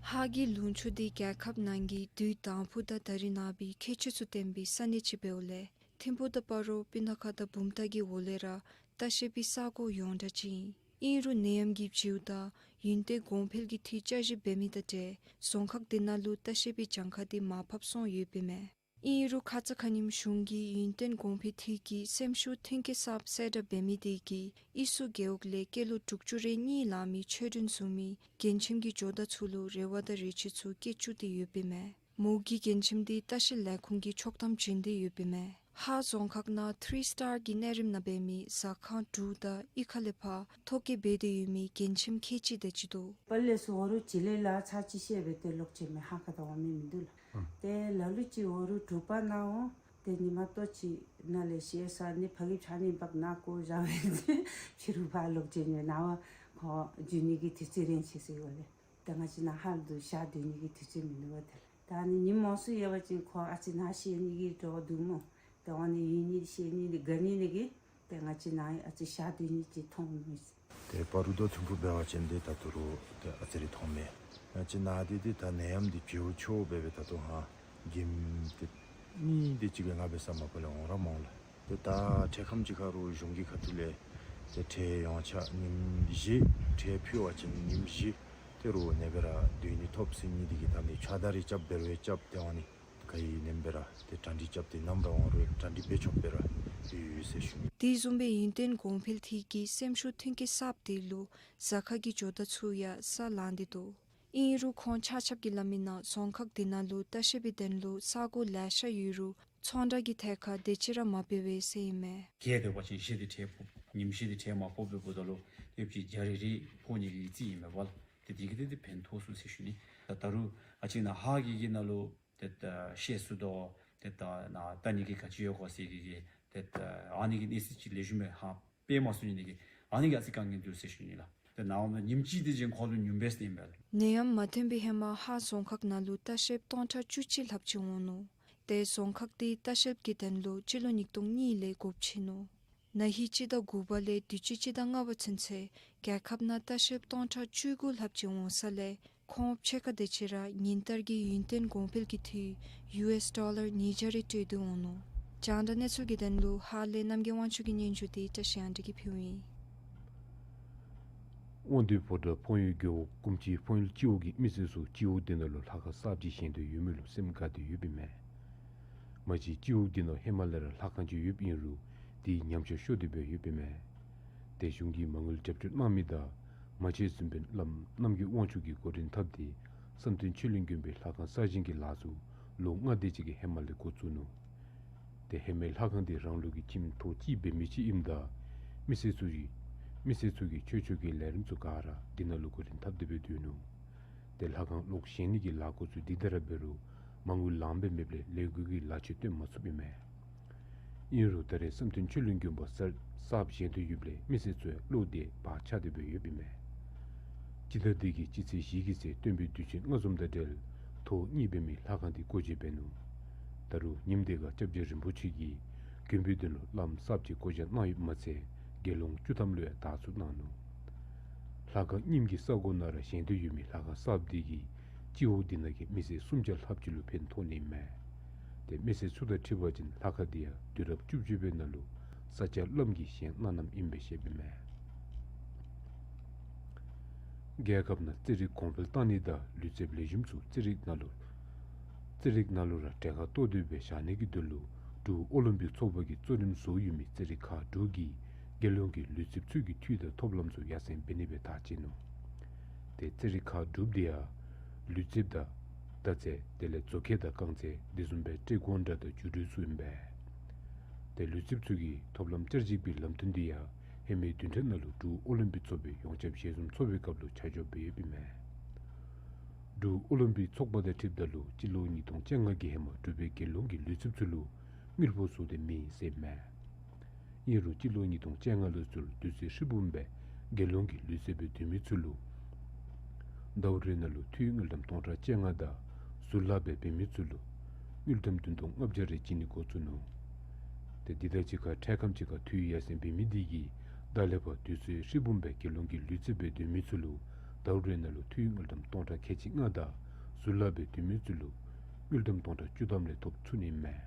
ཧཱ་གི་ལུང་ཕྱོགས་འདི་རྒྱལ་ཁབ་ནང་གི་དུས་དང་ཕུ་དང་ད་རིས་ནངས་པའི་ཁྱད་ཆོས་ཚུ་ལྡན་པའི་ས་གནས་ཅིག་འབདཝ་ལས་ཐིམ་ཕུ་དང་སྤ་རོ་སྤུ་ན་ཁ་དང་བུམ་ཐང་གི་འོག་ལས་ར་ལྟ་བཤལ་པའི་ས་གོ་ཡོངས་གྲགས་ཅིག་ཨིན། ཨིན་རུང་ནད་ཡམས་ཀྱི་བྱིའུ་དང་ཡུན་བརྟན་གོང་འཕེལ་གྱི་འཐུས་བསྐྱར་ཞིབ་འབད་མི་དང་འབྲེལ་རྫོང་ཁག་འདི་ནང་ལུ་ལྟ་བཤལ་པའི་གྱངས་ཁ་འདི་མར་ཕབ་སོང་ཡོདཔ་ཨིན་མས། ཨིན་རུང་ཁ་ཙ་ཁ་ཉིནམ་གཞུང་གིས་ཡུན་བརྟན་གོང་འཕེལ་འཐུས་ཀྱི་སེམས་ཤུགས་མཐུན་རྐྱེན་གསརཔ་གསལ་བསྒྲགས་འབད་མི་དེ་གིས་ཨི་སུ་རྒེད་འོག་ལས་སྐྱེས་ལོ་དྲུག་ཅུ་རེ་གཉིས་ལང་མི་ཆོས་སྒྲོན་བཟུམ་མའི་རྒན་ཁྱིམ་གྱི་ཇོ་བདག་ཚུ་ལུ་རེ་བ་དང་རེ་ཆེ་ཚུ་བསྐྱེད་བཅུག་སྟེ་ཡོདཔ་ཨིན་མས། མོ་གི་རྒན་ཁྱིམ་འདི་ལྟ་བཤལ་ལས་ཁུངས་ཀྱིས་ཆོག་ཐམ་བྱིན་ཏེ་ཡོདཔ་ཨིན་མས། ཧཱ་རྫོང་ཁག་ནང་ཐི་རི་སི་ཊར་གྱི་གནས་རིམ་ནང་འབད་མི་ཟ་ཁང་དྲུག་དང་གཡུས་ཁ་ལས་ཕར་ཐོ་བཀོད་འབད་དེ་ཡོད་མི་རྒན་ཁྱིམ་ཁལ་གཅིག་དེ་ཅིག་འདུག། པར་ལས་སུ་འོ་རུ་ཅིག་ལས་ལ་ཚར་གཅིག་བཤལ་སྦེ་ཏེ་ལོག་ཅི་མི་ཧ་ཁ་ཏ་འོང་མི་མིན་འདུག་ལགས། ཨང་། ཏེ་ལ་ལུ་ཅིག་འོ་རུ་དྲུག་པ་ནང་འོང་ཏེ་ཉི་མ་ལྟོ་ཅིག་ནང་ལས་བཤལ་ས་ནི་ཕ་གི་ཕྱགས་སྙིགས་འབག་ནང་བཀོ་བཞག་སྦེ་ཕྱི་རུ་ཕར་ལོག་ཅི་མི་ནང་བ་ཁོ་འགྱོ་ནི་གི་དུས་ཚོད་རན་ཆི་ཟེར་འོ་ལས། ཏེ་ང་བཅས་ནཱ་ཧཱ་ལུ་ཞག་སྡོད་ནི་གི་དུས་ཚོད་མིན་འདུག་པ་ཏེ་ལགས། ད་ནི་ཉིནམ་མང་སུ་ཡོད་པ་ཅིན་ཁོ་ཨ་ཙི་ནཱ་བཤལ་ནི་གི་འདྲཝ་འདུག་སྨོ། ཏེ་འོ་ནི་ཡུན་ནི་བཤལ་ནི་དགའ་ནི་ནི་གིས་ཏེ་ང་བཅས་ནཱ་ཨ་ཙི་ཞག་སྡོད་ནི་ཅིག་མཐོང་མི། ཏེ་སྤ་རོ་དང་ཐིམ་ཕུ་འབད་བ་ཅིན་ཏེ་ད་ལྟོ་རུང་ཏེ་ཨ་ཙི་རེ་མཐོང་མས། ང་བཅས་ནཱ་འདི་ཏེ་ད་ནད་ཡམས་འདི་བྱིའུ་ཆོ་འབད་སྦེ་ད་ལྟོ་ཧ་གྱངས་ཏེ་གཉིས་དེ་ཅིག་སྦེ་ང་འབད་ས་མ་པ་ལས་འོང་ར་མ་འོང་ལགས། ཏེ་ད་འཕྲལ་ཁམས་ཅིག་ཁར་རུང་གཞུང་གི་ཁ་ཐུག་ལས་ཏེ་ཁྲལ་ཡོངས་ཁྱབ་ཉིནམ་བཞི་ཁྲལ་ཕུལ་བ་ཅིན་ཉིནམ་བཞི་ཏེ་རུང་ནེ་སྦེ་ར་སྡོད་ནི་ཐོབ་ཟེར་ནི་དེ་གིས་ད་ནི་ཕྱགས་བདའ་རེ་རྐྱབ་འབད་རུང་རྐྱབ་ཏེ་འོང་ནི་ག་ཡི་ནེམ་སྦེ་ར་ཏེ་གྲ་སྒྲིག་རྐྱབ་སྟེ་ནམ་ར་འོང་རུང་གྲ་སྒྲིག་འབད་ཆོགཔ་སྦེ་ར་ཡོད་ཡོད་ཟེར་ཞུ་ནི། དེ་བཟུམ་སྦེ་ཡུན་བརྟན་གོང་འཕེལ་འཐུས་ཀྱི་སེམས་ཤུགས་མཐུན་རྐྱེན་གསརཔ་དེ་ལུ་ཟ་ཁང་གི་ཇོ་བདག་ཚུ་ཡང་ས་ལང་སྟེ་འདུག། ཨིན་རུང་ཁོང་ཆ་ཁྱབ་ཀྱིས་སླབ་མིའི་ནང་རྫོང་ཁག་དེ་ནང་ལུ་ལྟ་བཤལ་པའི་དོན་ལུ་ས་གོ་ལེ་ཤ་ཡོད་རུང་ཚོང་བསྒྲགས་ཀྱི་ཐད་ཁར་དེ་ཅིག་ར་མ་འབད་བས་ཟེར་ཨིན་མས། བརྒྱད་སྡོད་པ་ཅིན་བཞི་དེ་ཁྲལ་ཕོག། ཉིནམ་བཞི་དེ་ཁྲལ་མ་ཕོགཔ་འབདཝ་ད་ལུ་ཡོདཔ་ཅིག་བརྒྱ་རེ་རེ་ཕོག་ནི་གི་རྩིས་ཨིན་མས་པ་ལགས། ཏེ་དེ་གིས་ཏེ་ཏེ་ཕན་ཐོགས་ཚུགས་ཟེར་ཞུ་ནི། ད་ད་རུང་ཨ་ཙི་ནཱ་ཧཱ་གི་གི་ནང་ལུ་ཏེ་ད་བཤལ་སྲོལ་དང་ཏེ་ད་ནཱ་ལྟ་ནི་གི་ག་ཅི་ཡོད་གོ་ཟེར་གི་གི་ཏེ་ད་ཨ་ནི་གི་གནས་ཚུལ་ཅིག་ལེགས་ཤོམ་སྦེ་ཧ་སྤེལ་མ་ཚུགས་ནི་དེ་གིས་ཨ་ནི་གིས་ཨ་ཙི་དཀའ་ངལ་འདུག་ཟེར་ཞུ་ནི་ལགས། ཏེ་ནཱ་འོངམ་ད་ཉིནམ་གཅིག་དེ་ཅིག་ཁོང་ལུ་ཉུང་འབད་ཟེར་ཨིན་པས་ལགས། ནད་ཡམས་མ་ཐོན་པའི་ཧེ་མ་ཧཱ་རྫོང་ཁག་ནང་ལུ་ལྟ་བཤལཔ་སྟོང་ཕྲག་བཅུ་གཅིག་ལྷགཔ་ཅིག་འོང་ནུག། ཏེ་རྫོང་ཁག་དེ་ལྟ་བཤལཔ་གི་དོན་ལུ་སྤྱི་ལོ་ཉིས་སྟོང་གཉིས་ལས་སྒོ་ཕྱེ་ནུག། ན་ཧིང་སྤྱི་ཟླ་དགུ་པ་ལས་དུས་ཅི་སྤྱི་ཟླ་ལྔ་པ་ཚུན་ཚོད་རྒྱལ་ཁབ་ནང་ལྟ་བཤལཔ་སྟོང་ཕྲག་བཅུ་དགུ་ལྷགཔ་ཅིག་འོང་ས་ལས་ཁོང་ཕྱེད་ཀ་དེ་ཅིག་ར་ཉིན་ལྟར་གྱི་ཡུན་བརྟན་གོང་འཕེལ་གྱི་འཐུས་ཡུ་ཨེསི་ཌོ་ལར་ཉིས་བརྒྱ་རེ་སྤྲོད་དེ་འོང་ནུག། རྒྱང་བསྒྲགས་གནས་ཚུལ་གྱི་དོན་ལུ་ཧཱ་ལས་རྣམ་རྒྱལ་དབང་ཕྱུག་གི་སྙན་ཞུ་དེ་བཀྲ་ཤིས་དབྱངས་སྒྲོན་གྱིས་ཕུལཝ་ཨིན། དབང་འདུས་ཕོ་བྲང་འཕོ་ཡུལ་རྒེད་འོག་སྐུམ་སྤྱི་འཕོ་ཡུལ་སྤྱི་འོག་གི་མི་སེར་ཚུ་སྤྱི་འོག་དེ་ནང་ལུ་ལྷ་ཁང་གསརཔ་ཅིག་བཞེངས་ཏེ་ཡོད་མི་ལུ་སེམས་དགའ་སྟེ་ཡོདཔ་ཨིན་མས། མ་གཞི་སྤྱི་འོག་དེ་ནང་ཧེ་མ་ལས་ར་ལྷ་ཁང་ཅིག་ཡོདཔ་ཨིན་རུང་དེ་ཉམས་ཆག་ཤོར་ཏེ་སྦེ་ཡོདཔ་ཨིན་མས། ཏེ་གཞུང་གིས་མ་དངུལ་རྒྱབ་སྐྱོར་གནང་མི་དང་མ་ཆེན་བཙུན་པའི་བླམ་རྣམ་རྒྱལ་དབང་ཕྱུག་གིས་འགོ་འདྲེན་འཐབ་སྟེ་བསམ་གཏན་ཆོས་གླིང་དགོན་པའི་ལྷ་ཁང་གསར་བཞེངས་ཀྱི་ལཱ་ཚུ་ལོ་ལྔ་དེ་ཅིག་གི་ཧེ་མ་ལས་འགོ་བཙུགས་ནུག། ཏེ་ཧེ་མའི་ལྷ་ཁང་འདི་རང་ལུགས་ཀྱི་ཁྱིམ་ཐོག་གཅིག་འབད་མི་ཅིག་ཨིནམ་ད་མི་སེར་ཚུ་གིས་མི་སེར་ཚུ་གིས་ཆོས་ཕྱོགས་ཀྱི་ལས་རིམ་ཚུ་ག་ར་འདི་ནང་ལུ་འགོ་འདྲེན་འཐབ་སྟེ་སྦེ་སྡོད་ནུག། ཏེ་ལྷ་ཁང་ལོག་བཞེངས་ནི་གི་ལཱ་འགོ་བཙུགས་འདི་ལྟར་འབད་རུང་མ་དངུལ་ལངམ་སྦེ་མེདཔ་ལས་ལས་འགུལ་གྱི་ལཱ་ཅིག་སྟོན་མ་ཚུགསཔ་ཨིན་མས། ཨིན་རུང་ད་རེས་བསམ་གཏན་ཆོས་གླིང་དགོན་པ་གསར་གསརཔ་བཞེངས་ཏེ་ཡོདཔ་ལས་མི་སེར་ཚུ་ཡང་བློ་བདེ་བག་ཆགས་ཏེ་སྦེ་ཡོདཔ་ཨིན་མས། སྤྱི་ཟླ་འདི་གི་སྤྱི་ཚེས་བཞི་གི་ཚེ་སྟོན་པའི་དུས་ཆེན་ལྔ་འཛོམས་དང་འབྲེལ་ཐོག་གཉིས་པའི་མི་ལྷ་ཁང་འདི་སྒོ་འབྱེད་འབད་ནུག། ད་རུང་ཉིནམ་དེ་ཁར་སྐྱབས་རྗེ་རིན་པོ་ཆེ་གིས་དགོན་པའི་དོན་ལུ་བླམ་གསརཔ་ཅིག་བསྐོ་བཞག་གནང་ཡོདཔ་མ་ཚད་དགེ་སློང་བཅུ་ཐམ་ལུ་ཡང་དར་ཚུ་གནང་ནུག། ལྷ་ཁང་རྙིངམ་གི་ས་གོ་ནང་ར་བཞེངས་ཏེ་ཡོད་མི་ལྷ་ཁང་གསརཔ་འདི་གིས་སྤྱི་འོག་འདི་ནང་གི་མི་སེར་སུམ་བརྒྱ་ལྷགཔ་ཅིག་ལུ་ཕན་ཐོགས་ནི་ཨིན་མས། ཏེ་མི་སེར་ཚུ་དང་འཁྲིལ་བ་ཅིན་ལྷ་ཁང་འདི་ཡང་དུས་རབས་བཅུ་བཅུ་པའི་ནང་ལུ་ས་སྐྱ་བླམ་གྱིས་བཞེངས་གནང་གནངམ་ཨིན་པའི་བཤདཔ་ཨིན་མས། རྒྱལ་ཁབ་ནང་རྩེད་རིགས་གོང་འཕེལ་བཏང་ནི་དང་ལུས་རྩལཔ་ལེགས་ཤོམ་ཚུ་རྩེད་རིགས་ནང་ལུ་རྩེད་རིགས་ནང་ལུ་ར་གྲལ་ཁར་གཏོགས་ཏེ་སྦེ་བཞག་ནི་གི་དོན་ལུ་འབྲུག་ཨོ་ལིམ་པིག་ཚོགས་པ་གིས་གཙོ་རིམ་བཟུང་ཡོད་མི་རྩེད་རིགས་ཁག་དྲུག་གིས་རྒྱལ་ཡོངས་ཀྱི་ལུས་རྩལཔ་ཚུ་གི་འཐུས་དང་ཐོབ་ལམ་ཚུ་ཡར་སེང་འབད་ནི་སྦེ་ཐག་བཅད་ནུག། ཏེ་རྩེད་རིགས་ཁག་དྲུག་འདི་ཡང་ལུས་རྩལཔ་དང་མདའ་རྩེད་དེ་ལས་མཛོ་ཁལ་དང་རྐང་རྩེད་དེ་བཟུམ་སྦེ་བཀྲེས་སྐོར་དང་རྒྱུག་སྤྲོད་ཚུ་ཨིན་པས། ཏེ་ལུས་རྩལཔ་ཚུ་གི་ཐོབ་ལམ་བསྐྱར་གཞི་གི་ལམ་སྟོན་འདི་ཡང་ཧེ་མའི་བདུན་ཕྲག་ནང་ལུ་འབྲུག་ཨོ་ལིམ་པིག་ཚོགས་པའི་ཡོངས་ཁྱབ་ཞལ་འཛོམས་ཚོགས་པའི་སྐབས་ལུ་ཆ་འཇོག་འབད་ཡོདཔ་ཨིན་མས། འབྲུག་ཨོ་ལིམ་པིག་ཚོགས་པ་དང་འཁྲིལཝ་ད་ལུ་སྤྱི་ལོ་ཉིས་སྟོང་བཅོ་ལྔ་གི་ཧེ་མ་འབྲུག་པའི་རྒྱལ་ཡོངས་ཀྱི་ལུས་རྩལཔ་ཚུ་ལུ་དངུལ་ཕོགས་བཟོ་སྟེ་མེད་ཟེར་མས། ཨིན་རུང་སྤྱི་ལོ་ཉིས་སྟོང་བཅོ་ལྔ་ལུ་ཚུར་དུས་ཚོད་ཧྲིལ་བུམ་སྦེ་རྒྱལ་ཡོངས་ཀྱི་ལུས་རྩལ་སྦེ་སྡོད་མི་ཚུ་ལུ་ཟླཝ་རེ་ནང་ལུ་འཐུས་དངུལ་ཀྲམ་སྟོང་ཕྲག་བཅོ་ལྔ་དང་ཟུར་ལཱ་སྦེ་འབད་མི་ཚུ་ལུ་དངུལ་ཀྲམ་བདུན་སྟོང་ལྔ་བརྒྱ་རེ་བྱིན་ནི་འགོ་བཙུགས་ནུག། ཏེ་འདི་དང་གཅིག་ཁར་འཕྲལ་ཁམས་ཅིག་ཁར་འཐུས་ཡར་སེང་འབད་མི་འདི་གིས་ད་ལས་ཕར་དུས་ཚོད་ཧྲིལ་བུམ་སྦེ་རྒྱལ་ཡོངས་ཀྱི་ལུས་རྩལཔ་སྦེ་སྡོད་མི་ཚུ་ལུ་ཟླཝ་རེ་ནང་ལུ་འཐུས་དངུལ་ཀྲམ་སྟོང་ཕྲག་ཁལ་གཅིག་ལྔ་དང་ཟུར་ལཱ་སྦེ་སྡོད་མི་ཚུ་ལུ་དངུལ་ཀྲམ་སྟོང་ཕྲག་བཅུ་ཐམ་རེ་ཐོབ་ཚུགས་ནི་མས།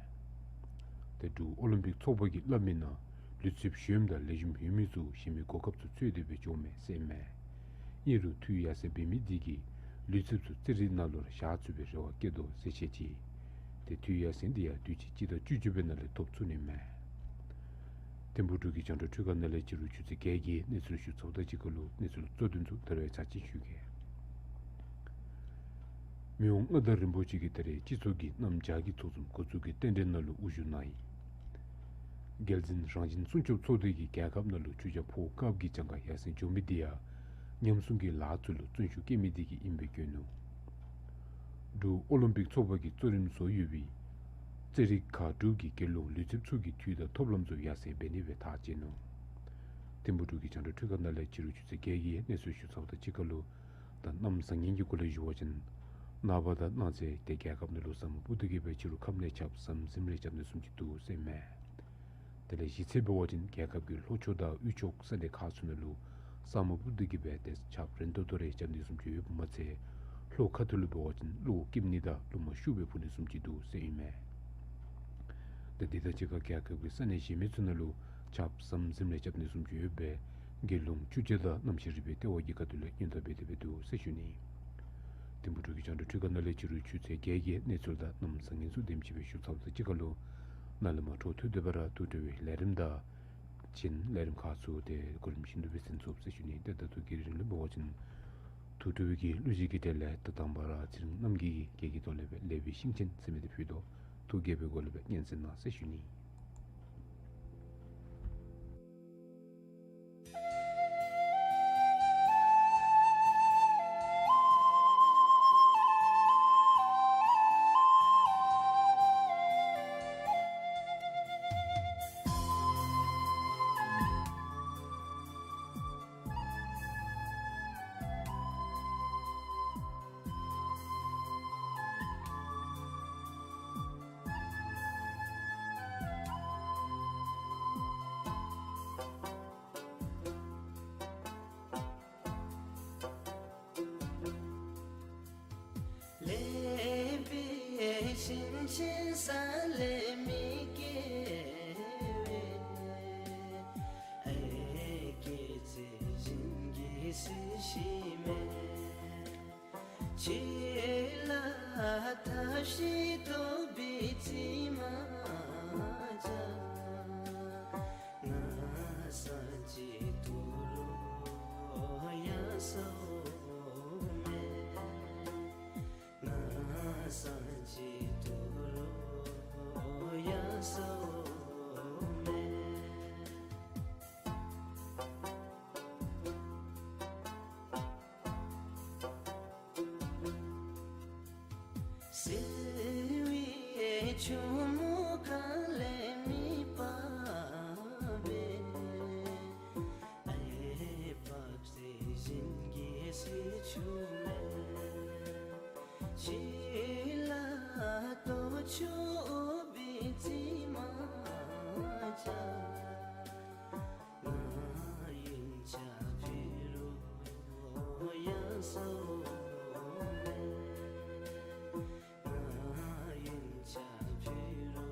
ཏེ་འབྲུག་ཨོ་ལིམ་པིག་ཚོགས་པ་གིས་སླབ་མིའི་ནང་ལུས་རྩལཔ་གཞོནམ་དང་ལེགས་ཤོམ་ཡོད་མི་ཚུ་གཞན་མི་གོ་སྐབས་ཚུ་འཚོལ་ཏེ་སྦེ་འགྱོཝ་མས་ཟེར་མས། ཨིན་རུང་འཐུས་ཡར་སེང་འབད་མི་འདི་གིས་ལུས་རྩལཔ་ཚུ་རྩེད་རིགས་ནང་ལུ་ར་བཞག་ཚུགས་པའི་རེ་བ་བསྐྱེད་དོ་ཟེར་བཤད་ཅི། ཏེ་འཐུས་ཡར་སེང་འདི་ཡང་དུས་ཅི་སྤྱི་ཟླ་བཅུ་གཅིག་པའི་ནང་ལས་ཐོབ་ཚུགས་ནི་མས། ཐིམ་ཕུག་འབྲུག་གི་རྒྱང་བསྒྲགས་འཕྲུལ་ཁང་ནང་ལས་སྤྱི་རུ་ཆུ་ཚོད་བརྒྱད་ཀྱི་གནས་ཚུལ་ཞུ་ཚརཝ་དང་གཅིག་ཁར་ལུ་གནས་ཚུལ་གཙོ་དོན་ཚུ་ད་རེས་ཚར་གཅིག་ཞུ་གེ། མི་དབང་མངའ་བདག་རིན་པོ་ཆེ་གིས་ད་རེས་སྤྱི་ཚོགས་ཀྱི་གནམ་བྱཱར་གྱི་ཚོགས་འཛོམས་འགོ་བཙུགས་ཀྱི་རྟེན་འབྲེལ་ནང་ལུ་དབུ་བཞུགས་གནང་ཡི། རྒྱལ་བཙུན་རང་བཞིན་སྲུང་སྐྱོབ་ཚོགས་སྡེ་གིས་རྒྱལ་ཁབ་ནང་ལུ་ཆུ་བྱ་ཕོ་སྐབས་ཀྱི་གྱངས་ཁ་ཡར་སེང་འགྱོ་མི་འདི་ཡང་ཉམས་སྲུང་གི་ལཱ་ཚུ་ལུ་བརྩོན་ཤུགས་བསྐྱེད་མི་འདི་གིས་ཨིནམ་སྦེ་བཀོད་ནུག། འབྲུག་ཨོ་ལིམ་པིག་ཚོགས་པ་གིས་གཙོ་རིམ་བཟོ་ཡོད་པའི་རྩེད་རིགས་ཁག་དྲུག་གི་རྒྱལ་ཡོངས་ལུས་རྩལཔ་ཚུ་གི་འཐུས་དང་ཐོབ་ལམ་ཚུ་ཡར་སེང་འབད་ནི་སྦེ་ཐག་བཅད་ནུག། ཐིམ་ཕུག་འབྲུག་གི་རྒྱང་བསྒྲགས་འཕྲུལ་ཁང་ནང་ལས་སྤྱི་རུ་ཆུ་ཚོད་བརྒྱད་ཀྱི་གནས་ཚུལ་ཞུ་ཚརཝ་དང་གཅིག་ཁར་ལུ་ད་གནམ་བཟང་ངན་གྱི་སྐོར་ལས་ཞུ་བ་ཅིན་ནངས་པ་དང་གནངས་ཚེ་ཏེ་རྒྱལ་ཁབ་ནང་ལུ་ས་སྨུག་སྤུབ་སྟེ་གི་སྦེ་ཕྱི་རུ་ཁམས་ནང་ཆརཔ་ཟམ་ཟིམ་རེ་རྐྱབ་ནི་བཟུམ་ཅིག་འདུག་ཟེར་མས། དེ་ལས་གཞེས་ཚེས་འབད་བ་ཅིན་རྒྱལ་ཁབ་ཀྱི་ལྷོ་ཕྱོགས་དང་དབུས་ཕྱོགས་ས་གནས་ཁག་ཚུ་ནང་ལུ་ས་སྨུག་སྤུབ་སྟེ་གི་སྦེ་ཏེ་ཆརཔ་རན་ཏོག་ཏོ་རེ་རྐྱབ་ནི་བཟུམ་ཅིག་ཡོདཔ་མ་ཚད་ལྷོ་ཁ་ཐུག་ལུ་འབད་བ་ཅིན་གློག་འཁྱུག་ནི་དང་རླུང་མ་ཤུགས་སྦེ་འཕུ་ནི་བཟུམ་ཅིག་འདུག་ཟེར་ཨིན་མས། ཏེ་འདི་དང་གཅིག་ཁར་རྒྱལ་ཁབ་ཀྱི་ས་གནས་གཞན་མི་ཚུ་ནང་ལུ་ཆརཔ་ཟམ་ཟིམ་རེ་རྐྱབ་ནི་བཟུམ་ཅིག་ཡོད་པས་རྒྱལ་ཡོངས་ཆུ་བྱ་དང་གནམ་གཤིས་རིག་པའི་ལྟེ་བ་གི་ཁ་ཐུག་ལས་སྔོན་བརྡ་འབད་དེ་སྦེ་འདུག་ཟེར་ཞུ་ནི། ཐིམ་ཕུག་འབྲུག་གི་རྒྱང་བསྒྲགས་འཕྲུལ་ཁང་ནང་ལས་སྤྱི་རུ་ཆུ་ཚོད་བརྒྱད་ཀྱི་གནས་ཚུལ་དང་གནམ་བཟང་ངན་ཚུ་དེམ་ཅིག་སྦེ་ཞུ་ཚརཝ་དང་གཅིག་ཁར་ལུ་ནཱ་ལས་མར་འཕྲོ་མཐུད་དེ་སྦེ་ར་དུས་དྲོ་པའི་ལས་རིམ་དང་གཞན་ལས་རིམ་ཁག་ཚུ་ཏེ་གོ་རིམ་བཞིན་དུ་སྦེ་གསན་ཚུགས་ཟེར་ཞུ་ནི། ཏེ་ད་ལྟོ་གི་རིང་ལུ་འབད་བ་ཅིན་དུས་དྲོ་པའི་གི་གླུ་གཞས་ཀྱི་གྲས་ལས་ད་དང་པ་ར་ཚེ་རིང་རྣམ་རྒྱལ་གྱིས་སྐད་ཀྱི་ཐོག་ལས་སྦེ་ལེགས་པའི་ཤིང་ཆེན་ཟེར་མི་འདི་ཕུལ་དོ། ཐུགས་དགྱེས་པའི་སྒོ་ལས་སྦེ་སྙན་གསན་གནང་ཟེར་ཞུ་ནི། ལེགས་པའི་ཤིང་ཆེན་ས་ལས་མི་སྐྱེ་བས། ཨེ་སྐྱེད་ཚལ་བཞིན་གྱི་སྲིད་ཞིའི་མེ། ཆུ་ལ་ཐབས་ཤེས་རྟོགས་པའི་རྩིབས་མ་བྱ། ང་སངས་རྒྱས་དུ་རུ་ཡ་སོ་མེ། ང་སངས་རྒྱས་དུ་རུ་ཡ་སོ་མེ། སེར་བའི་ཆུ་མོ་གངས་ལས་མི་འབབ་པས། ཨེ་འབབ་ཚད་བཞིན་གྱི་སྲིད་ཆུ་མེ། ཆུ་ལ་ལྟོ་ཆོག་པའི་རྩིབས་མ་བྱ། ང་ཡུན་ཆ་ཕི་རུ་ཡ་སོ་མེ། ང་ཡུན་ཆ་ཕི་རུ་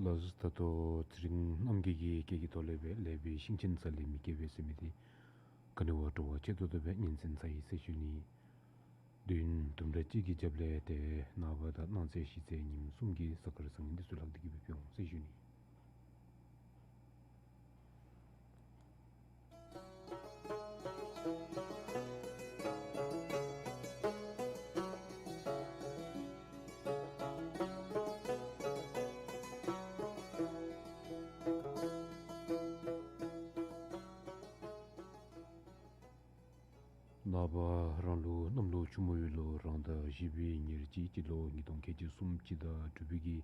ལགས་སོ། ད་ལྟོ་ཚེ་རིང་རྣམ་རྒྱལ་གྱི་སྐད་ཀྱི་ཐོག་ལས་སྦེ་ལེགས་པའི་ཤིང་ཆེན་ས་ལས་མི་སྐྱེ་བའི་ཟེར་མི་འདི་ག་ནི་བ་སྤྲོ་བ་ཆེ་ཏོག་ཏོ་སྦེ་སྙན་གསན་ཚར་ཡི་ཟེར་ཞུ་ནི། དུས་ཡུན་དུམ་གྲ་ཅིག་གི་རྒྱབ་ལས་ཏེ་ནངས་པ་དང་གནངས་ཚེ་གཞེས་ཚེ་ཉིནམ་གསུམ་གྱི་གཟའ་སྐར་བཟང་ངན་འདི་ཚུ་ལྷག་སྟེ་གི་སྦེ་འབྱུང་ཟེར་ཞུ་ནི། ནངས་པ་རང་ལུགས་གནམ་ལོ་ཆུ་མོ་ཡོས་ལོ་རང་ཟླ་བཞི་པའི་ཉེར་གཅིག་སྤྱི་ལོ་ཉིས་སྟོང་ཁལ་གཅིག་གསུམ་སྤྱི་ཟླ་དྲུག་པའི་གི་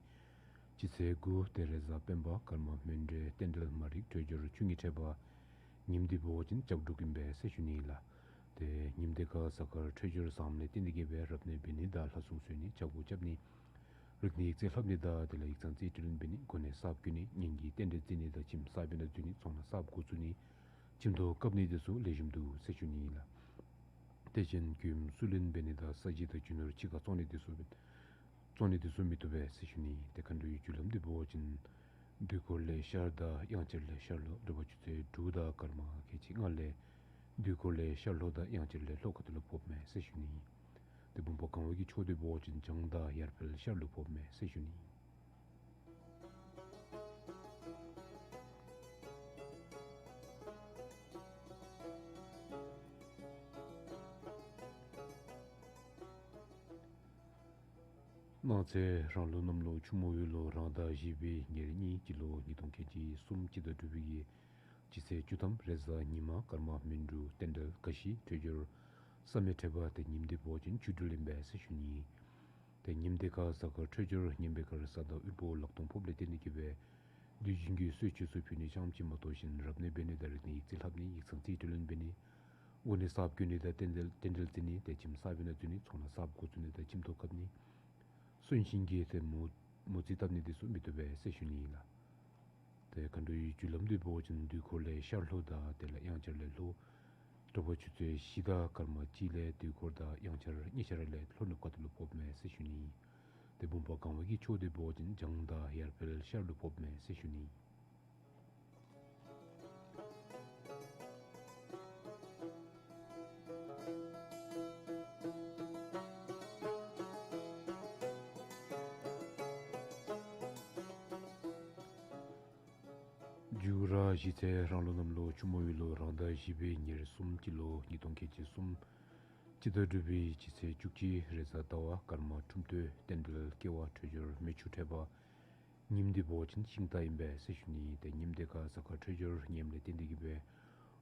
སྤྱི་ཚེས་དགུ་ཏེ་རེས་གཟའ་སྤེན་པ་སྐར་མ་སྨན་འདྲེན་རྟེན་འབྲེལ་མ་རིག་འཕྲོད་སྦྱོར་ཆུ་གཉིས་འཕྲད་པ། ཉིནམ་འདི་འབད་བ་ཅིན་ལྕགས་འབྲུག་ཨིན་པས་ཟེར་ཞུ་ནི་ལགས། ཏེ་ཉིནམ་འདི་ཁར་གཟའ་སྐར་འཕྲོད་སྦྱོར་བཟངམ་ལས་བརྟེན་ཏེ་གི་སྦེ་རབ་གནས་འབད་ནི་དང་ལྷ་སྲུང་གསོལ་ནི་ཕྱག་ཕུར་རྐྱབ་ནི། རིག་གནས་ཡིག་རྩིས་ལྷབ་ནི་དང་དེ་ལས་ཡིག་ཚང་རྩིས་སྤྲོད་ལེན་འབད་ནི། གོ་གནས་གསརཔ་བསྐོ་ནི། གཉེན་གྱི་རྟེན་འབྲེལ་བརྩི་ནི་དང་ཁྱིམ་གསར་པའི་ནང་འཛུལ་ནི། ཚོང་ལཱ་གསརཔ་འགོ་བཙུགས་ནི། ཁྱིམ་ཐོག་བཀབ་ནི་དེ་ཚུ་ལེགས་ཤོམ་འདུག་ཟེར་ཞུ་ནི་ཨིན་ལགས། དེ་བཞིན་རྒྱུ་ཡུམ་བསུ་ལེན་འབད་ནི་དང་ས་གཞི་དང་རྒྱུ་ནོར་ཕྱི་ཁར་བཙོང་ནི་དེ་ཚུ་བཙོང་ནི་དེ་ཚུ་མི་བཏུབ་པས་ཟེར་ཞུ་ནི། ཏེ་མཁའ་འགྲོའི་རྒྱུ་ལམ་འདི་འབད་བ་ཅིན་དུས་འཁོར་ལས་ཤར་དང་དབྱངས་འཆར་ལས་ཤར་ལྷོ། དྲོ་པ་ཆུ་ཚོད་དྲུག་དང་སྐར་མ་ཁལ་གཅིག་ལྔ་ལས་དུས་འཁོར་ལས་ཤར་ལྷོ་དང་དབྱངས་འཆར་ལས་ལྷོ་ཁ་ཐུག་ལུ་ཕོགཔ་མས་ཟེར་ཞུ་ནི། ཏེ་བུམ་པ་གང་བ་གི་ཕྱོགས་འདི་འབད་བ་ཅིན་བྱང་དང་ཡར་འཕེལ་ཤར་ལུ་ཕོགཔ་མས་ཟེར་ཞུ་ནི། གནངས་ཚེ་རང་ལུགས་གནམ་ལོ་ཆུ་མོ་ཡོས་ལོ་རང་ཟླ་བཞི་པའི་ཉེར་གཉིས་སྤྱི་ལོ་ཉིས་སྟོང་ཁལ་གཅིག་གསུམ་སྤྱི་ཟླ་དྲུག་པའི་གི་སྤྱི་ཚེས་བཅུ་ཐམ་རེས་གཟའ་ཉི་མ་སྐར་མ་སྨན་འབྲུ་རྟེན་འབྲེལ་ག་ཤི་འཕྲོད་སྦྱོར་ས་མེ་འཕྲད་པ། ཏེ་ཉིནམ་འདི་འབད་བ་ཅིན་ཆུ་སྦྲུལ་ཨིན་པས་ཟེར་ཞུ་ནི། ཏེ་ཉིནམ་འདི་ཁར་གཟའ་སྐར་འཕྲོད་སྦྱོར་ངན་པའི་ཁར་གཟའ་ཟླ་དབུལ་པོ་ལག་སྟོང་ཕོགཔ་ལས་བརྟེན་ཏེ་གི་སྦེ་དུས་རྒྱུན་གྱི་གསོལ་མཆོད་ཚུ་ཕུལ་ནི་རྐྱངམ་ཅིག་མ་གཏོགས་ཅིག་རབ་གནས་འབད་ནི་དང་རིག་གནས་ཡིག་རྩིས་ལྷབ་ནི་ཡིག་ཚང་རྩིས་སྤྲོད་ལེན་འབད་ནི་གོ་གནས་གསརཔ་བསྐོ་ནི་དང་རྟེན་འབྲེལ་རྟེན་འབྲེལ་བརྩི་ནི་ཏེ་ཁྱིམ་གསར་པའི་ནང་འཛུལ་ནི་ཚོང་ལཱ་གསརཔ་འགོ་བཙུགས་ནི་དང་ཁྱིམ་ཐོག་བཀབ་ནི་གསོན་གཤིན་གྱི་ཏེ་མོ་མོ་རྩིས་བཏབ་ནི་དེ་ཚུ་མི་བཏུབ་པས་ཟེར་ཞུ་ནི་ཨིན་ལགས། ཏེ་མཁའ་འགྲོའི་རྒྱུ་ལམ་འདི་འབད་བ་ཅིན་དུས་འཁོར་ལས་ཤར་ལྷོ་དང་དེ་ལས་དབྱངས་འཆར་ལས་ལྷོ། དྲོ་པ་ཆུ་ཚོད་བཞི་དང་སྐར་མ་གཅིག་ལས་དུས་འཁོར་དང་དབྱངས་འཆར་གཉིས་ཆ་ར་ལས་ལྷོ་ནུབ་ཁ་ཐུག་ལུ་ཕོགཔ་མས་ཟེར་ཞུ་ནི། ཏེ་བུམ་པ་གང་བ་གི་ཕྱོགས་འདི་འབད་བ་ཅིན་བྱང་དང་ཡར་འཕེལ་ཤར་ལུ་ཕོགཔ་མས་ཟེར་ཞུ་ནི། མཇུག་ར་གཞེས་ཚེ་རང་ལུགས་གནམ་ལོ་ཆུ་མོ་ཡོས་ལོ་རང་ཟླ་བཞི་པའི་ཉེར་གསུམ་སྤྱི་ལོ་ཉིས་སྟོང་ཁལ་གཅིག་གསུམ་སྤྱི་ཟླ་དྲུག་པའི་སྤྱི་ཚེས་བཅུ་གཅིག་རེས་གཟའ་ཟླ་བ་སྐར་མ་ཁྲུམས་སྟོད་རྟེན་འབྲེལ་སྐྱེ་བ་འཕྲོད་སྦྱོར་མེ་ཆུ་འཕྲད་པ། ཉིནམ་འདི་འབད་བ་ཅིན་ཤིང་རྟ་ཨིན་པས་ཟེར་ཞུ་ནི། ཏེ་ཉིནམ་འདི་ཁར་གཟའ་སྐར་འཕྲོད་སྦྱོར་ངནམ་ལས་བརྟེན་ཏེ་གི་སྦེ་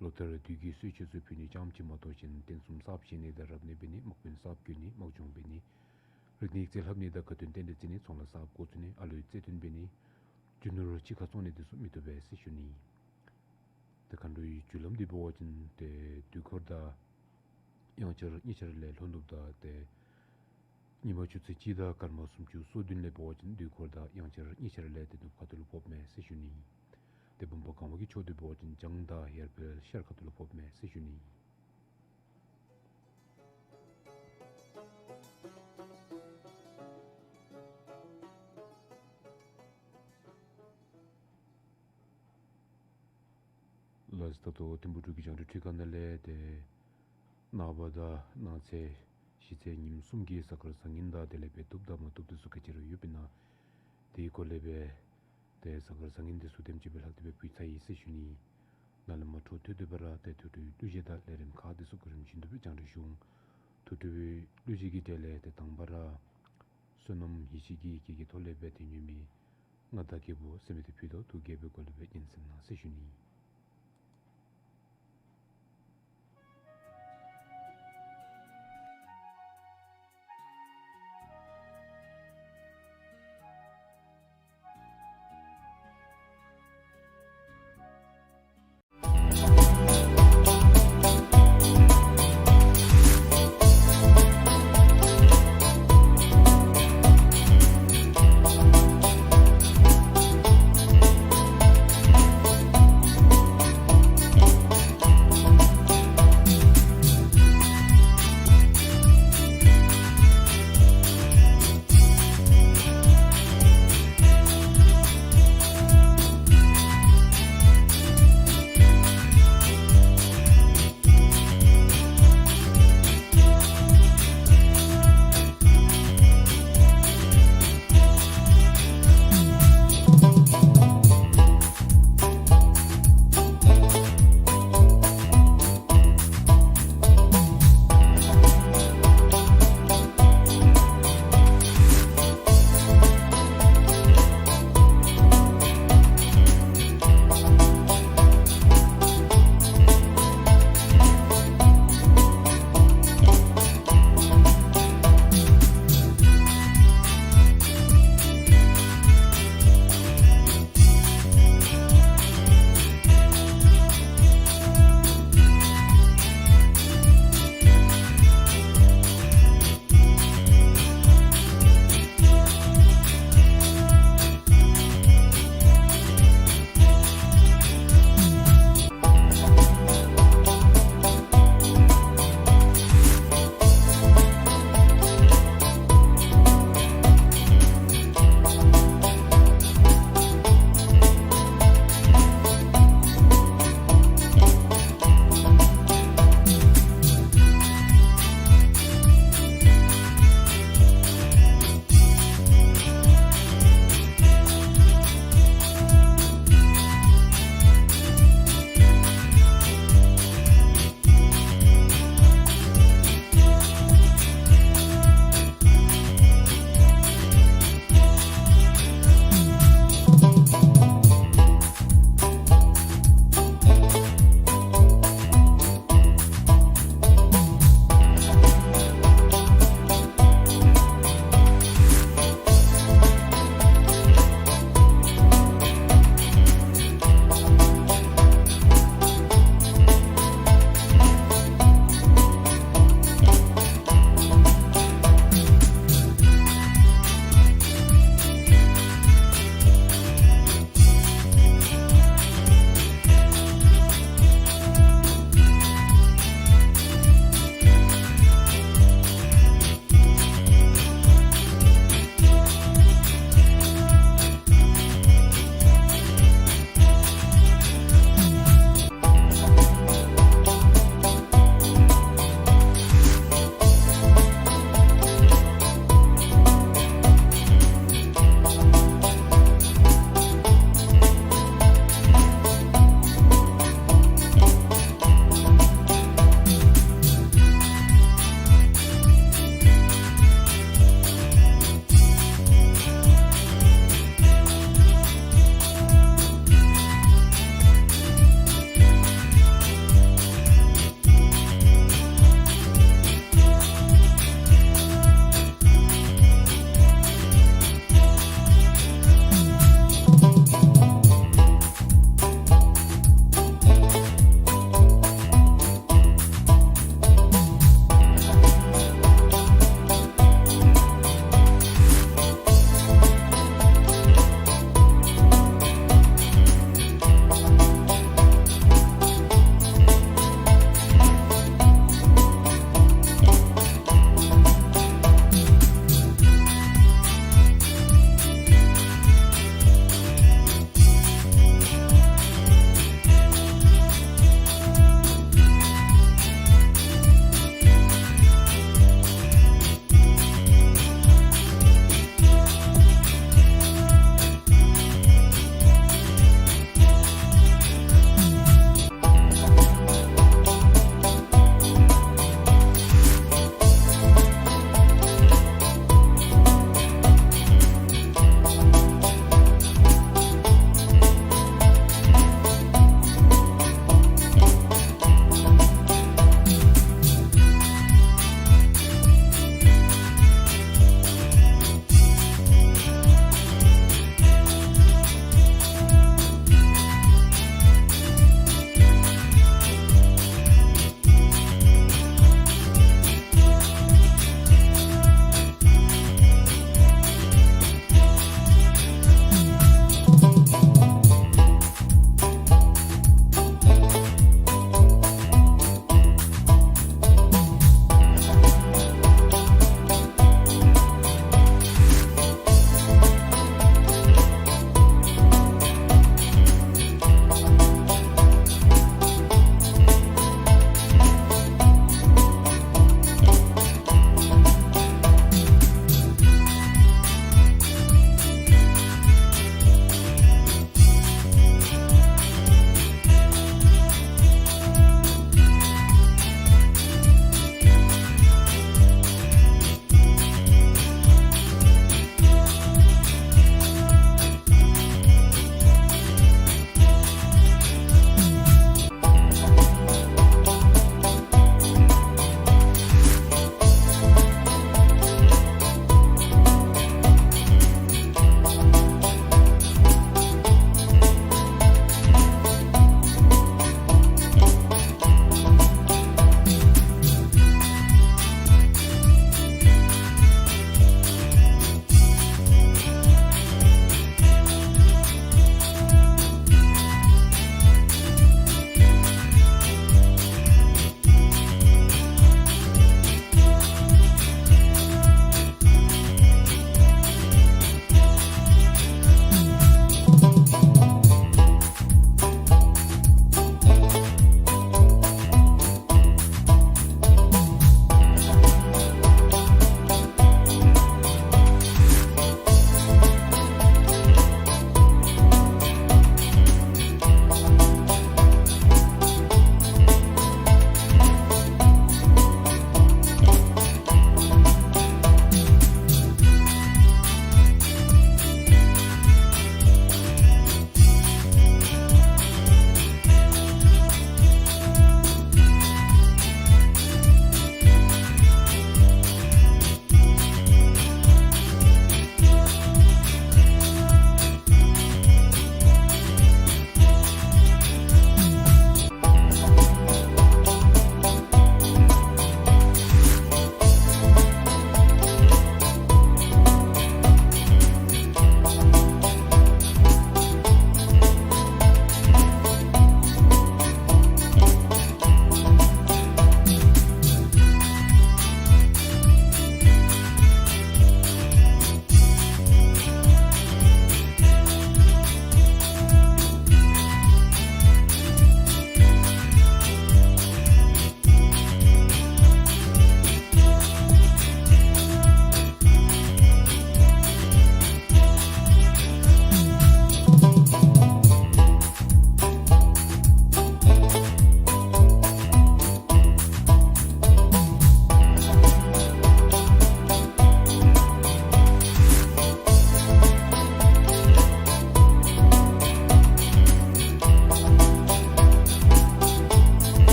ལོ་ལྟར་དུས་ཀྱི་གསོལ་མཆོད་ཚུ་ཕུལ་ནི་རྐྱངམ་ཅིག་མ་གཏོགས་ཅིག་རྟེན་གསུམ་གསརཔ་བཞེངས་ནི་དང་རབ་གནས་འབད་ནི་དམག་དཔོན་གསརཔ་བསྐོ་ནི་དམག་སྦྱོང་འབད་ནི་རིག་གནས་ཡིག་རྩིས་ལྷབ་ནི་དང་དགའ་སྟོན་རྟེན་འབྲེལ་བརྩི་ནི་ཚོང་ལཱ་གསརཔ་འགོ་བཙུགས་ནི་ཨ་ལུའི་བརྩེ་དུང་འབད་ནི་རྒྱུ་ནོར་ཕྱི་ཁར་བཙོང་ནི་དེ་ཚུ་མི་བཏུབ་པས་ཟེར་ཞུ་ནི། ཏེ་མཁའ་འགྲོའི་རྒྱུ་ལམ་འདི་འབད་བ་ཅིན་ཏེ་དུས་འཁོར་དང་དབྱངས་འཆར་གཉིས་ཆ་ར་ལས་ལྷོ་ནུབ་དང་ཏེ་ཉི་མ་ཆུ་ཚོད་གཅིག་དང་སྐར་མ་སུམ་ཅུ་སོ་བདུན་ལས་འབད་བ་ཅིན་དུས་འཁོར་དང་དབྱངས་འཆར་གཉིས་ཆ་ར་ལས་ཏེ་ནུབ་ཁ་ཐུག་ལུ་ཕོགཔ་མས་ཟེར་ཞུ་ནི། ཏེ་བུམ་པ་གང་བ་གི་ཕྱོགས་འདི་འབད་བ་ཅིན་བྱང་དང་ཡར་འཕེལ་ཤར་ཁ་ཐུག་ལུ་ཕོགཔ་མས་ཟེར་ཞུ་ནི། ལགས་སོ། ད་ལྟོ་ཐིམ་ཕུག་འབྲུག་གི་རྒྱང་བསྒྲགས་འཕྲུལ་ཁང་ནང་ལས་ཏེ་ནངས་པ་དང་གནངས་ཚེ་གཞེས་ཚེ་ཉིནམ་གསུམ་གྱི་གཟའ་སྐར་བཟང་ངན་དང་དེ་ལས་སྦེ་བཏུབ་དང་མ་བཏུབ་དེ་ཚུ་ག་ཅི་ར་ཡོདཔ་ཨིན་ན་དེའི་སྐོར་ལས་སྦེ་ཏེ་གཟའ་སྐར་བཟང་ངན་དེ་ཚུ་དེམ་ཅིག་སྦེ་ལྷག་སྟེ་སྦེ་ཕུལ་ཚར་ཡི་ཟེར་ཞུ་ནི། ནཱ་ལས་མར་འཕྲོ་མཐུད་དེ་སྦེ་ར་ཏེ་ཐུགས་སྤྲོའི་གླུ་གཞས་དང་ལས་རིམ་ཁག་འདི་ཚུ་གོ་རིམ་བཞིན་དུ་སྦེ་རྒྱང་བསྒྲགས་ཞུ་འོང་། ཐུགས་སྤྲོའི་གླུ་གཞས་ཀྱི་གྲས་ལས་ཏེ་དང་པ་ར་བསོད་ནམས་ཡེ་ཤེས་ཀྱིས་སྐད་ཀྱི་ཐོག་ལས་སྦེ་ཏེ་ཉོན་མི་མངའ་བདག་རྒྱལ་པོ་ཟེར་མི་འདི་ཕུལ་དོ། ཐུགས་དགྱེས་པའི་སྒོ་ལས་སྦེ་ཉན་གསན་གནང་ཟེར་ཞུ་ནི།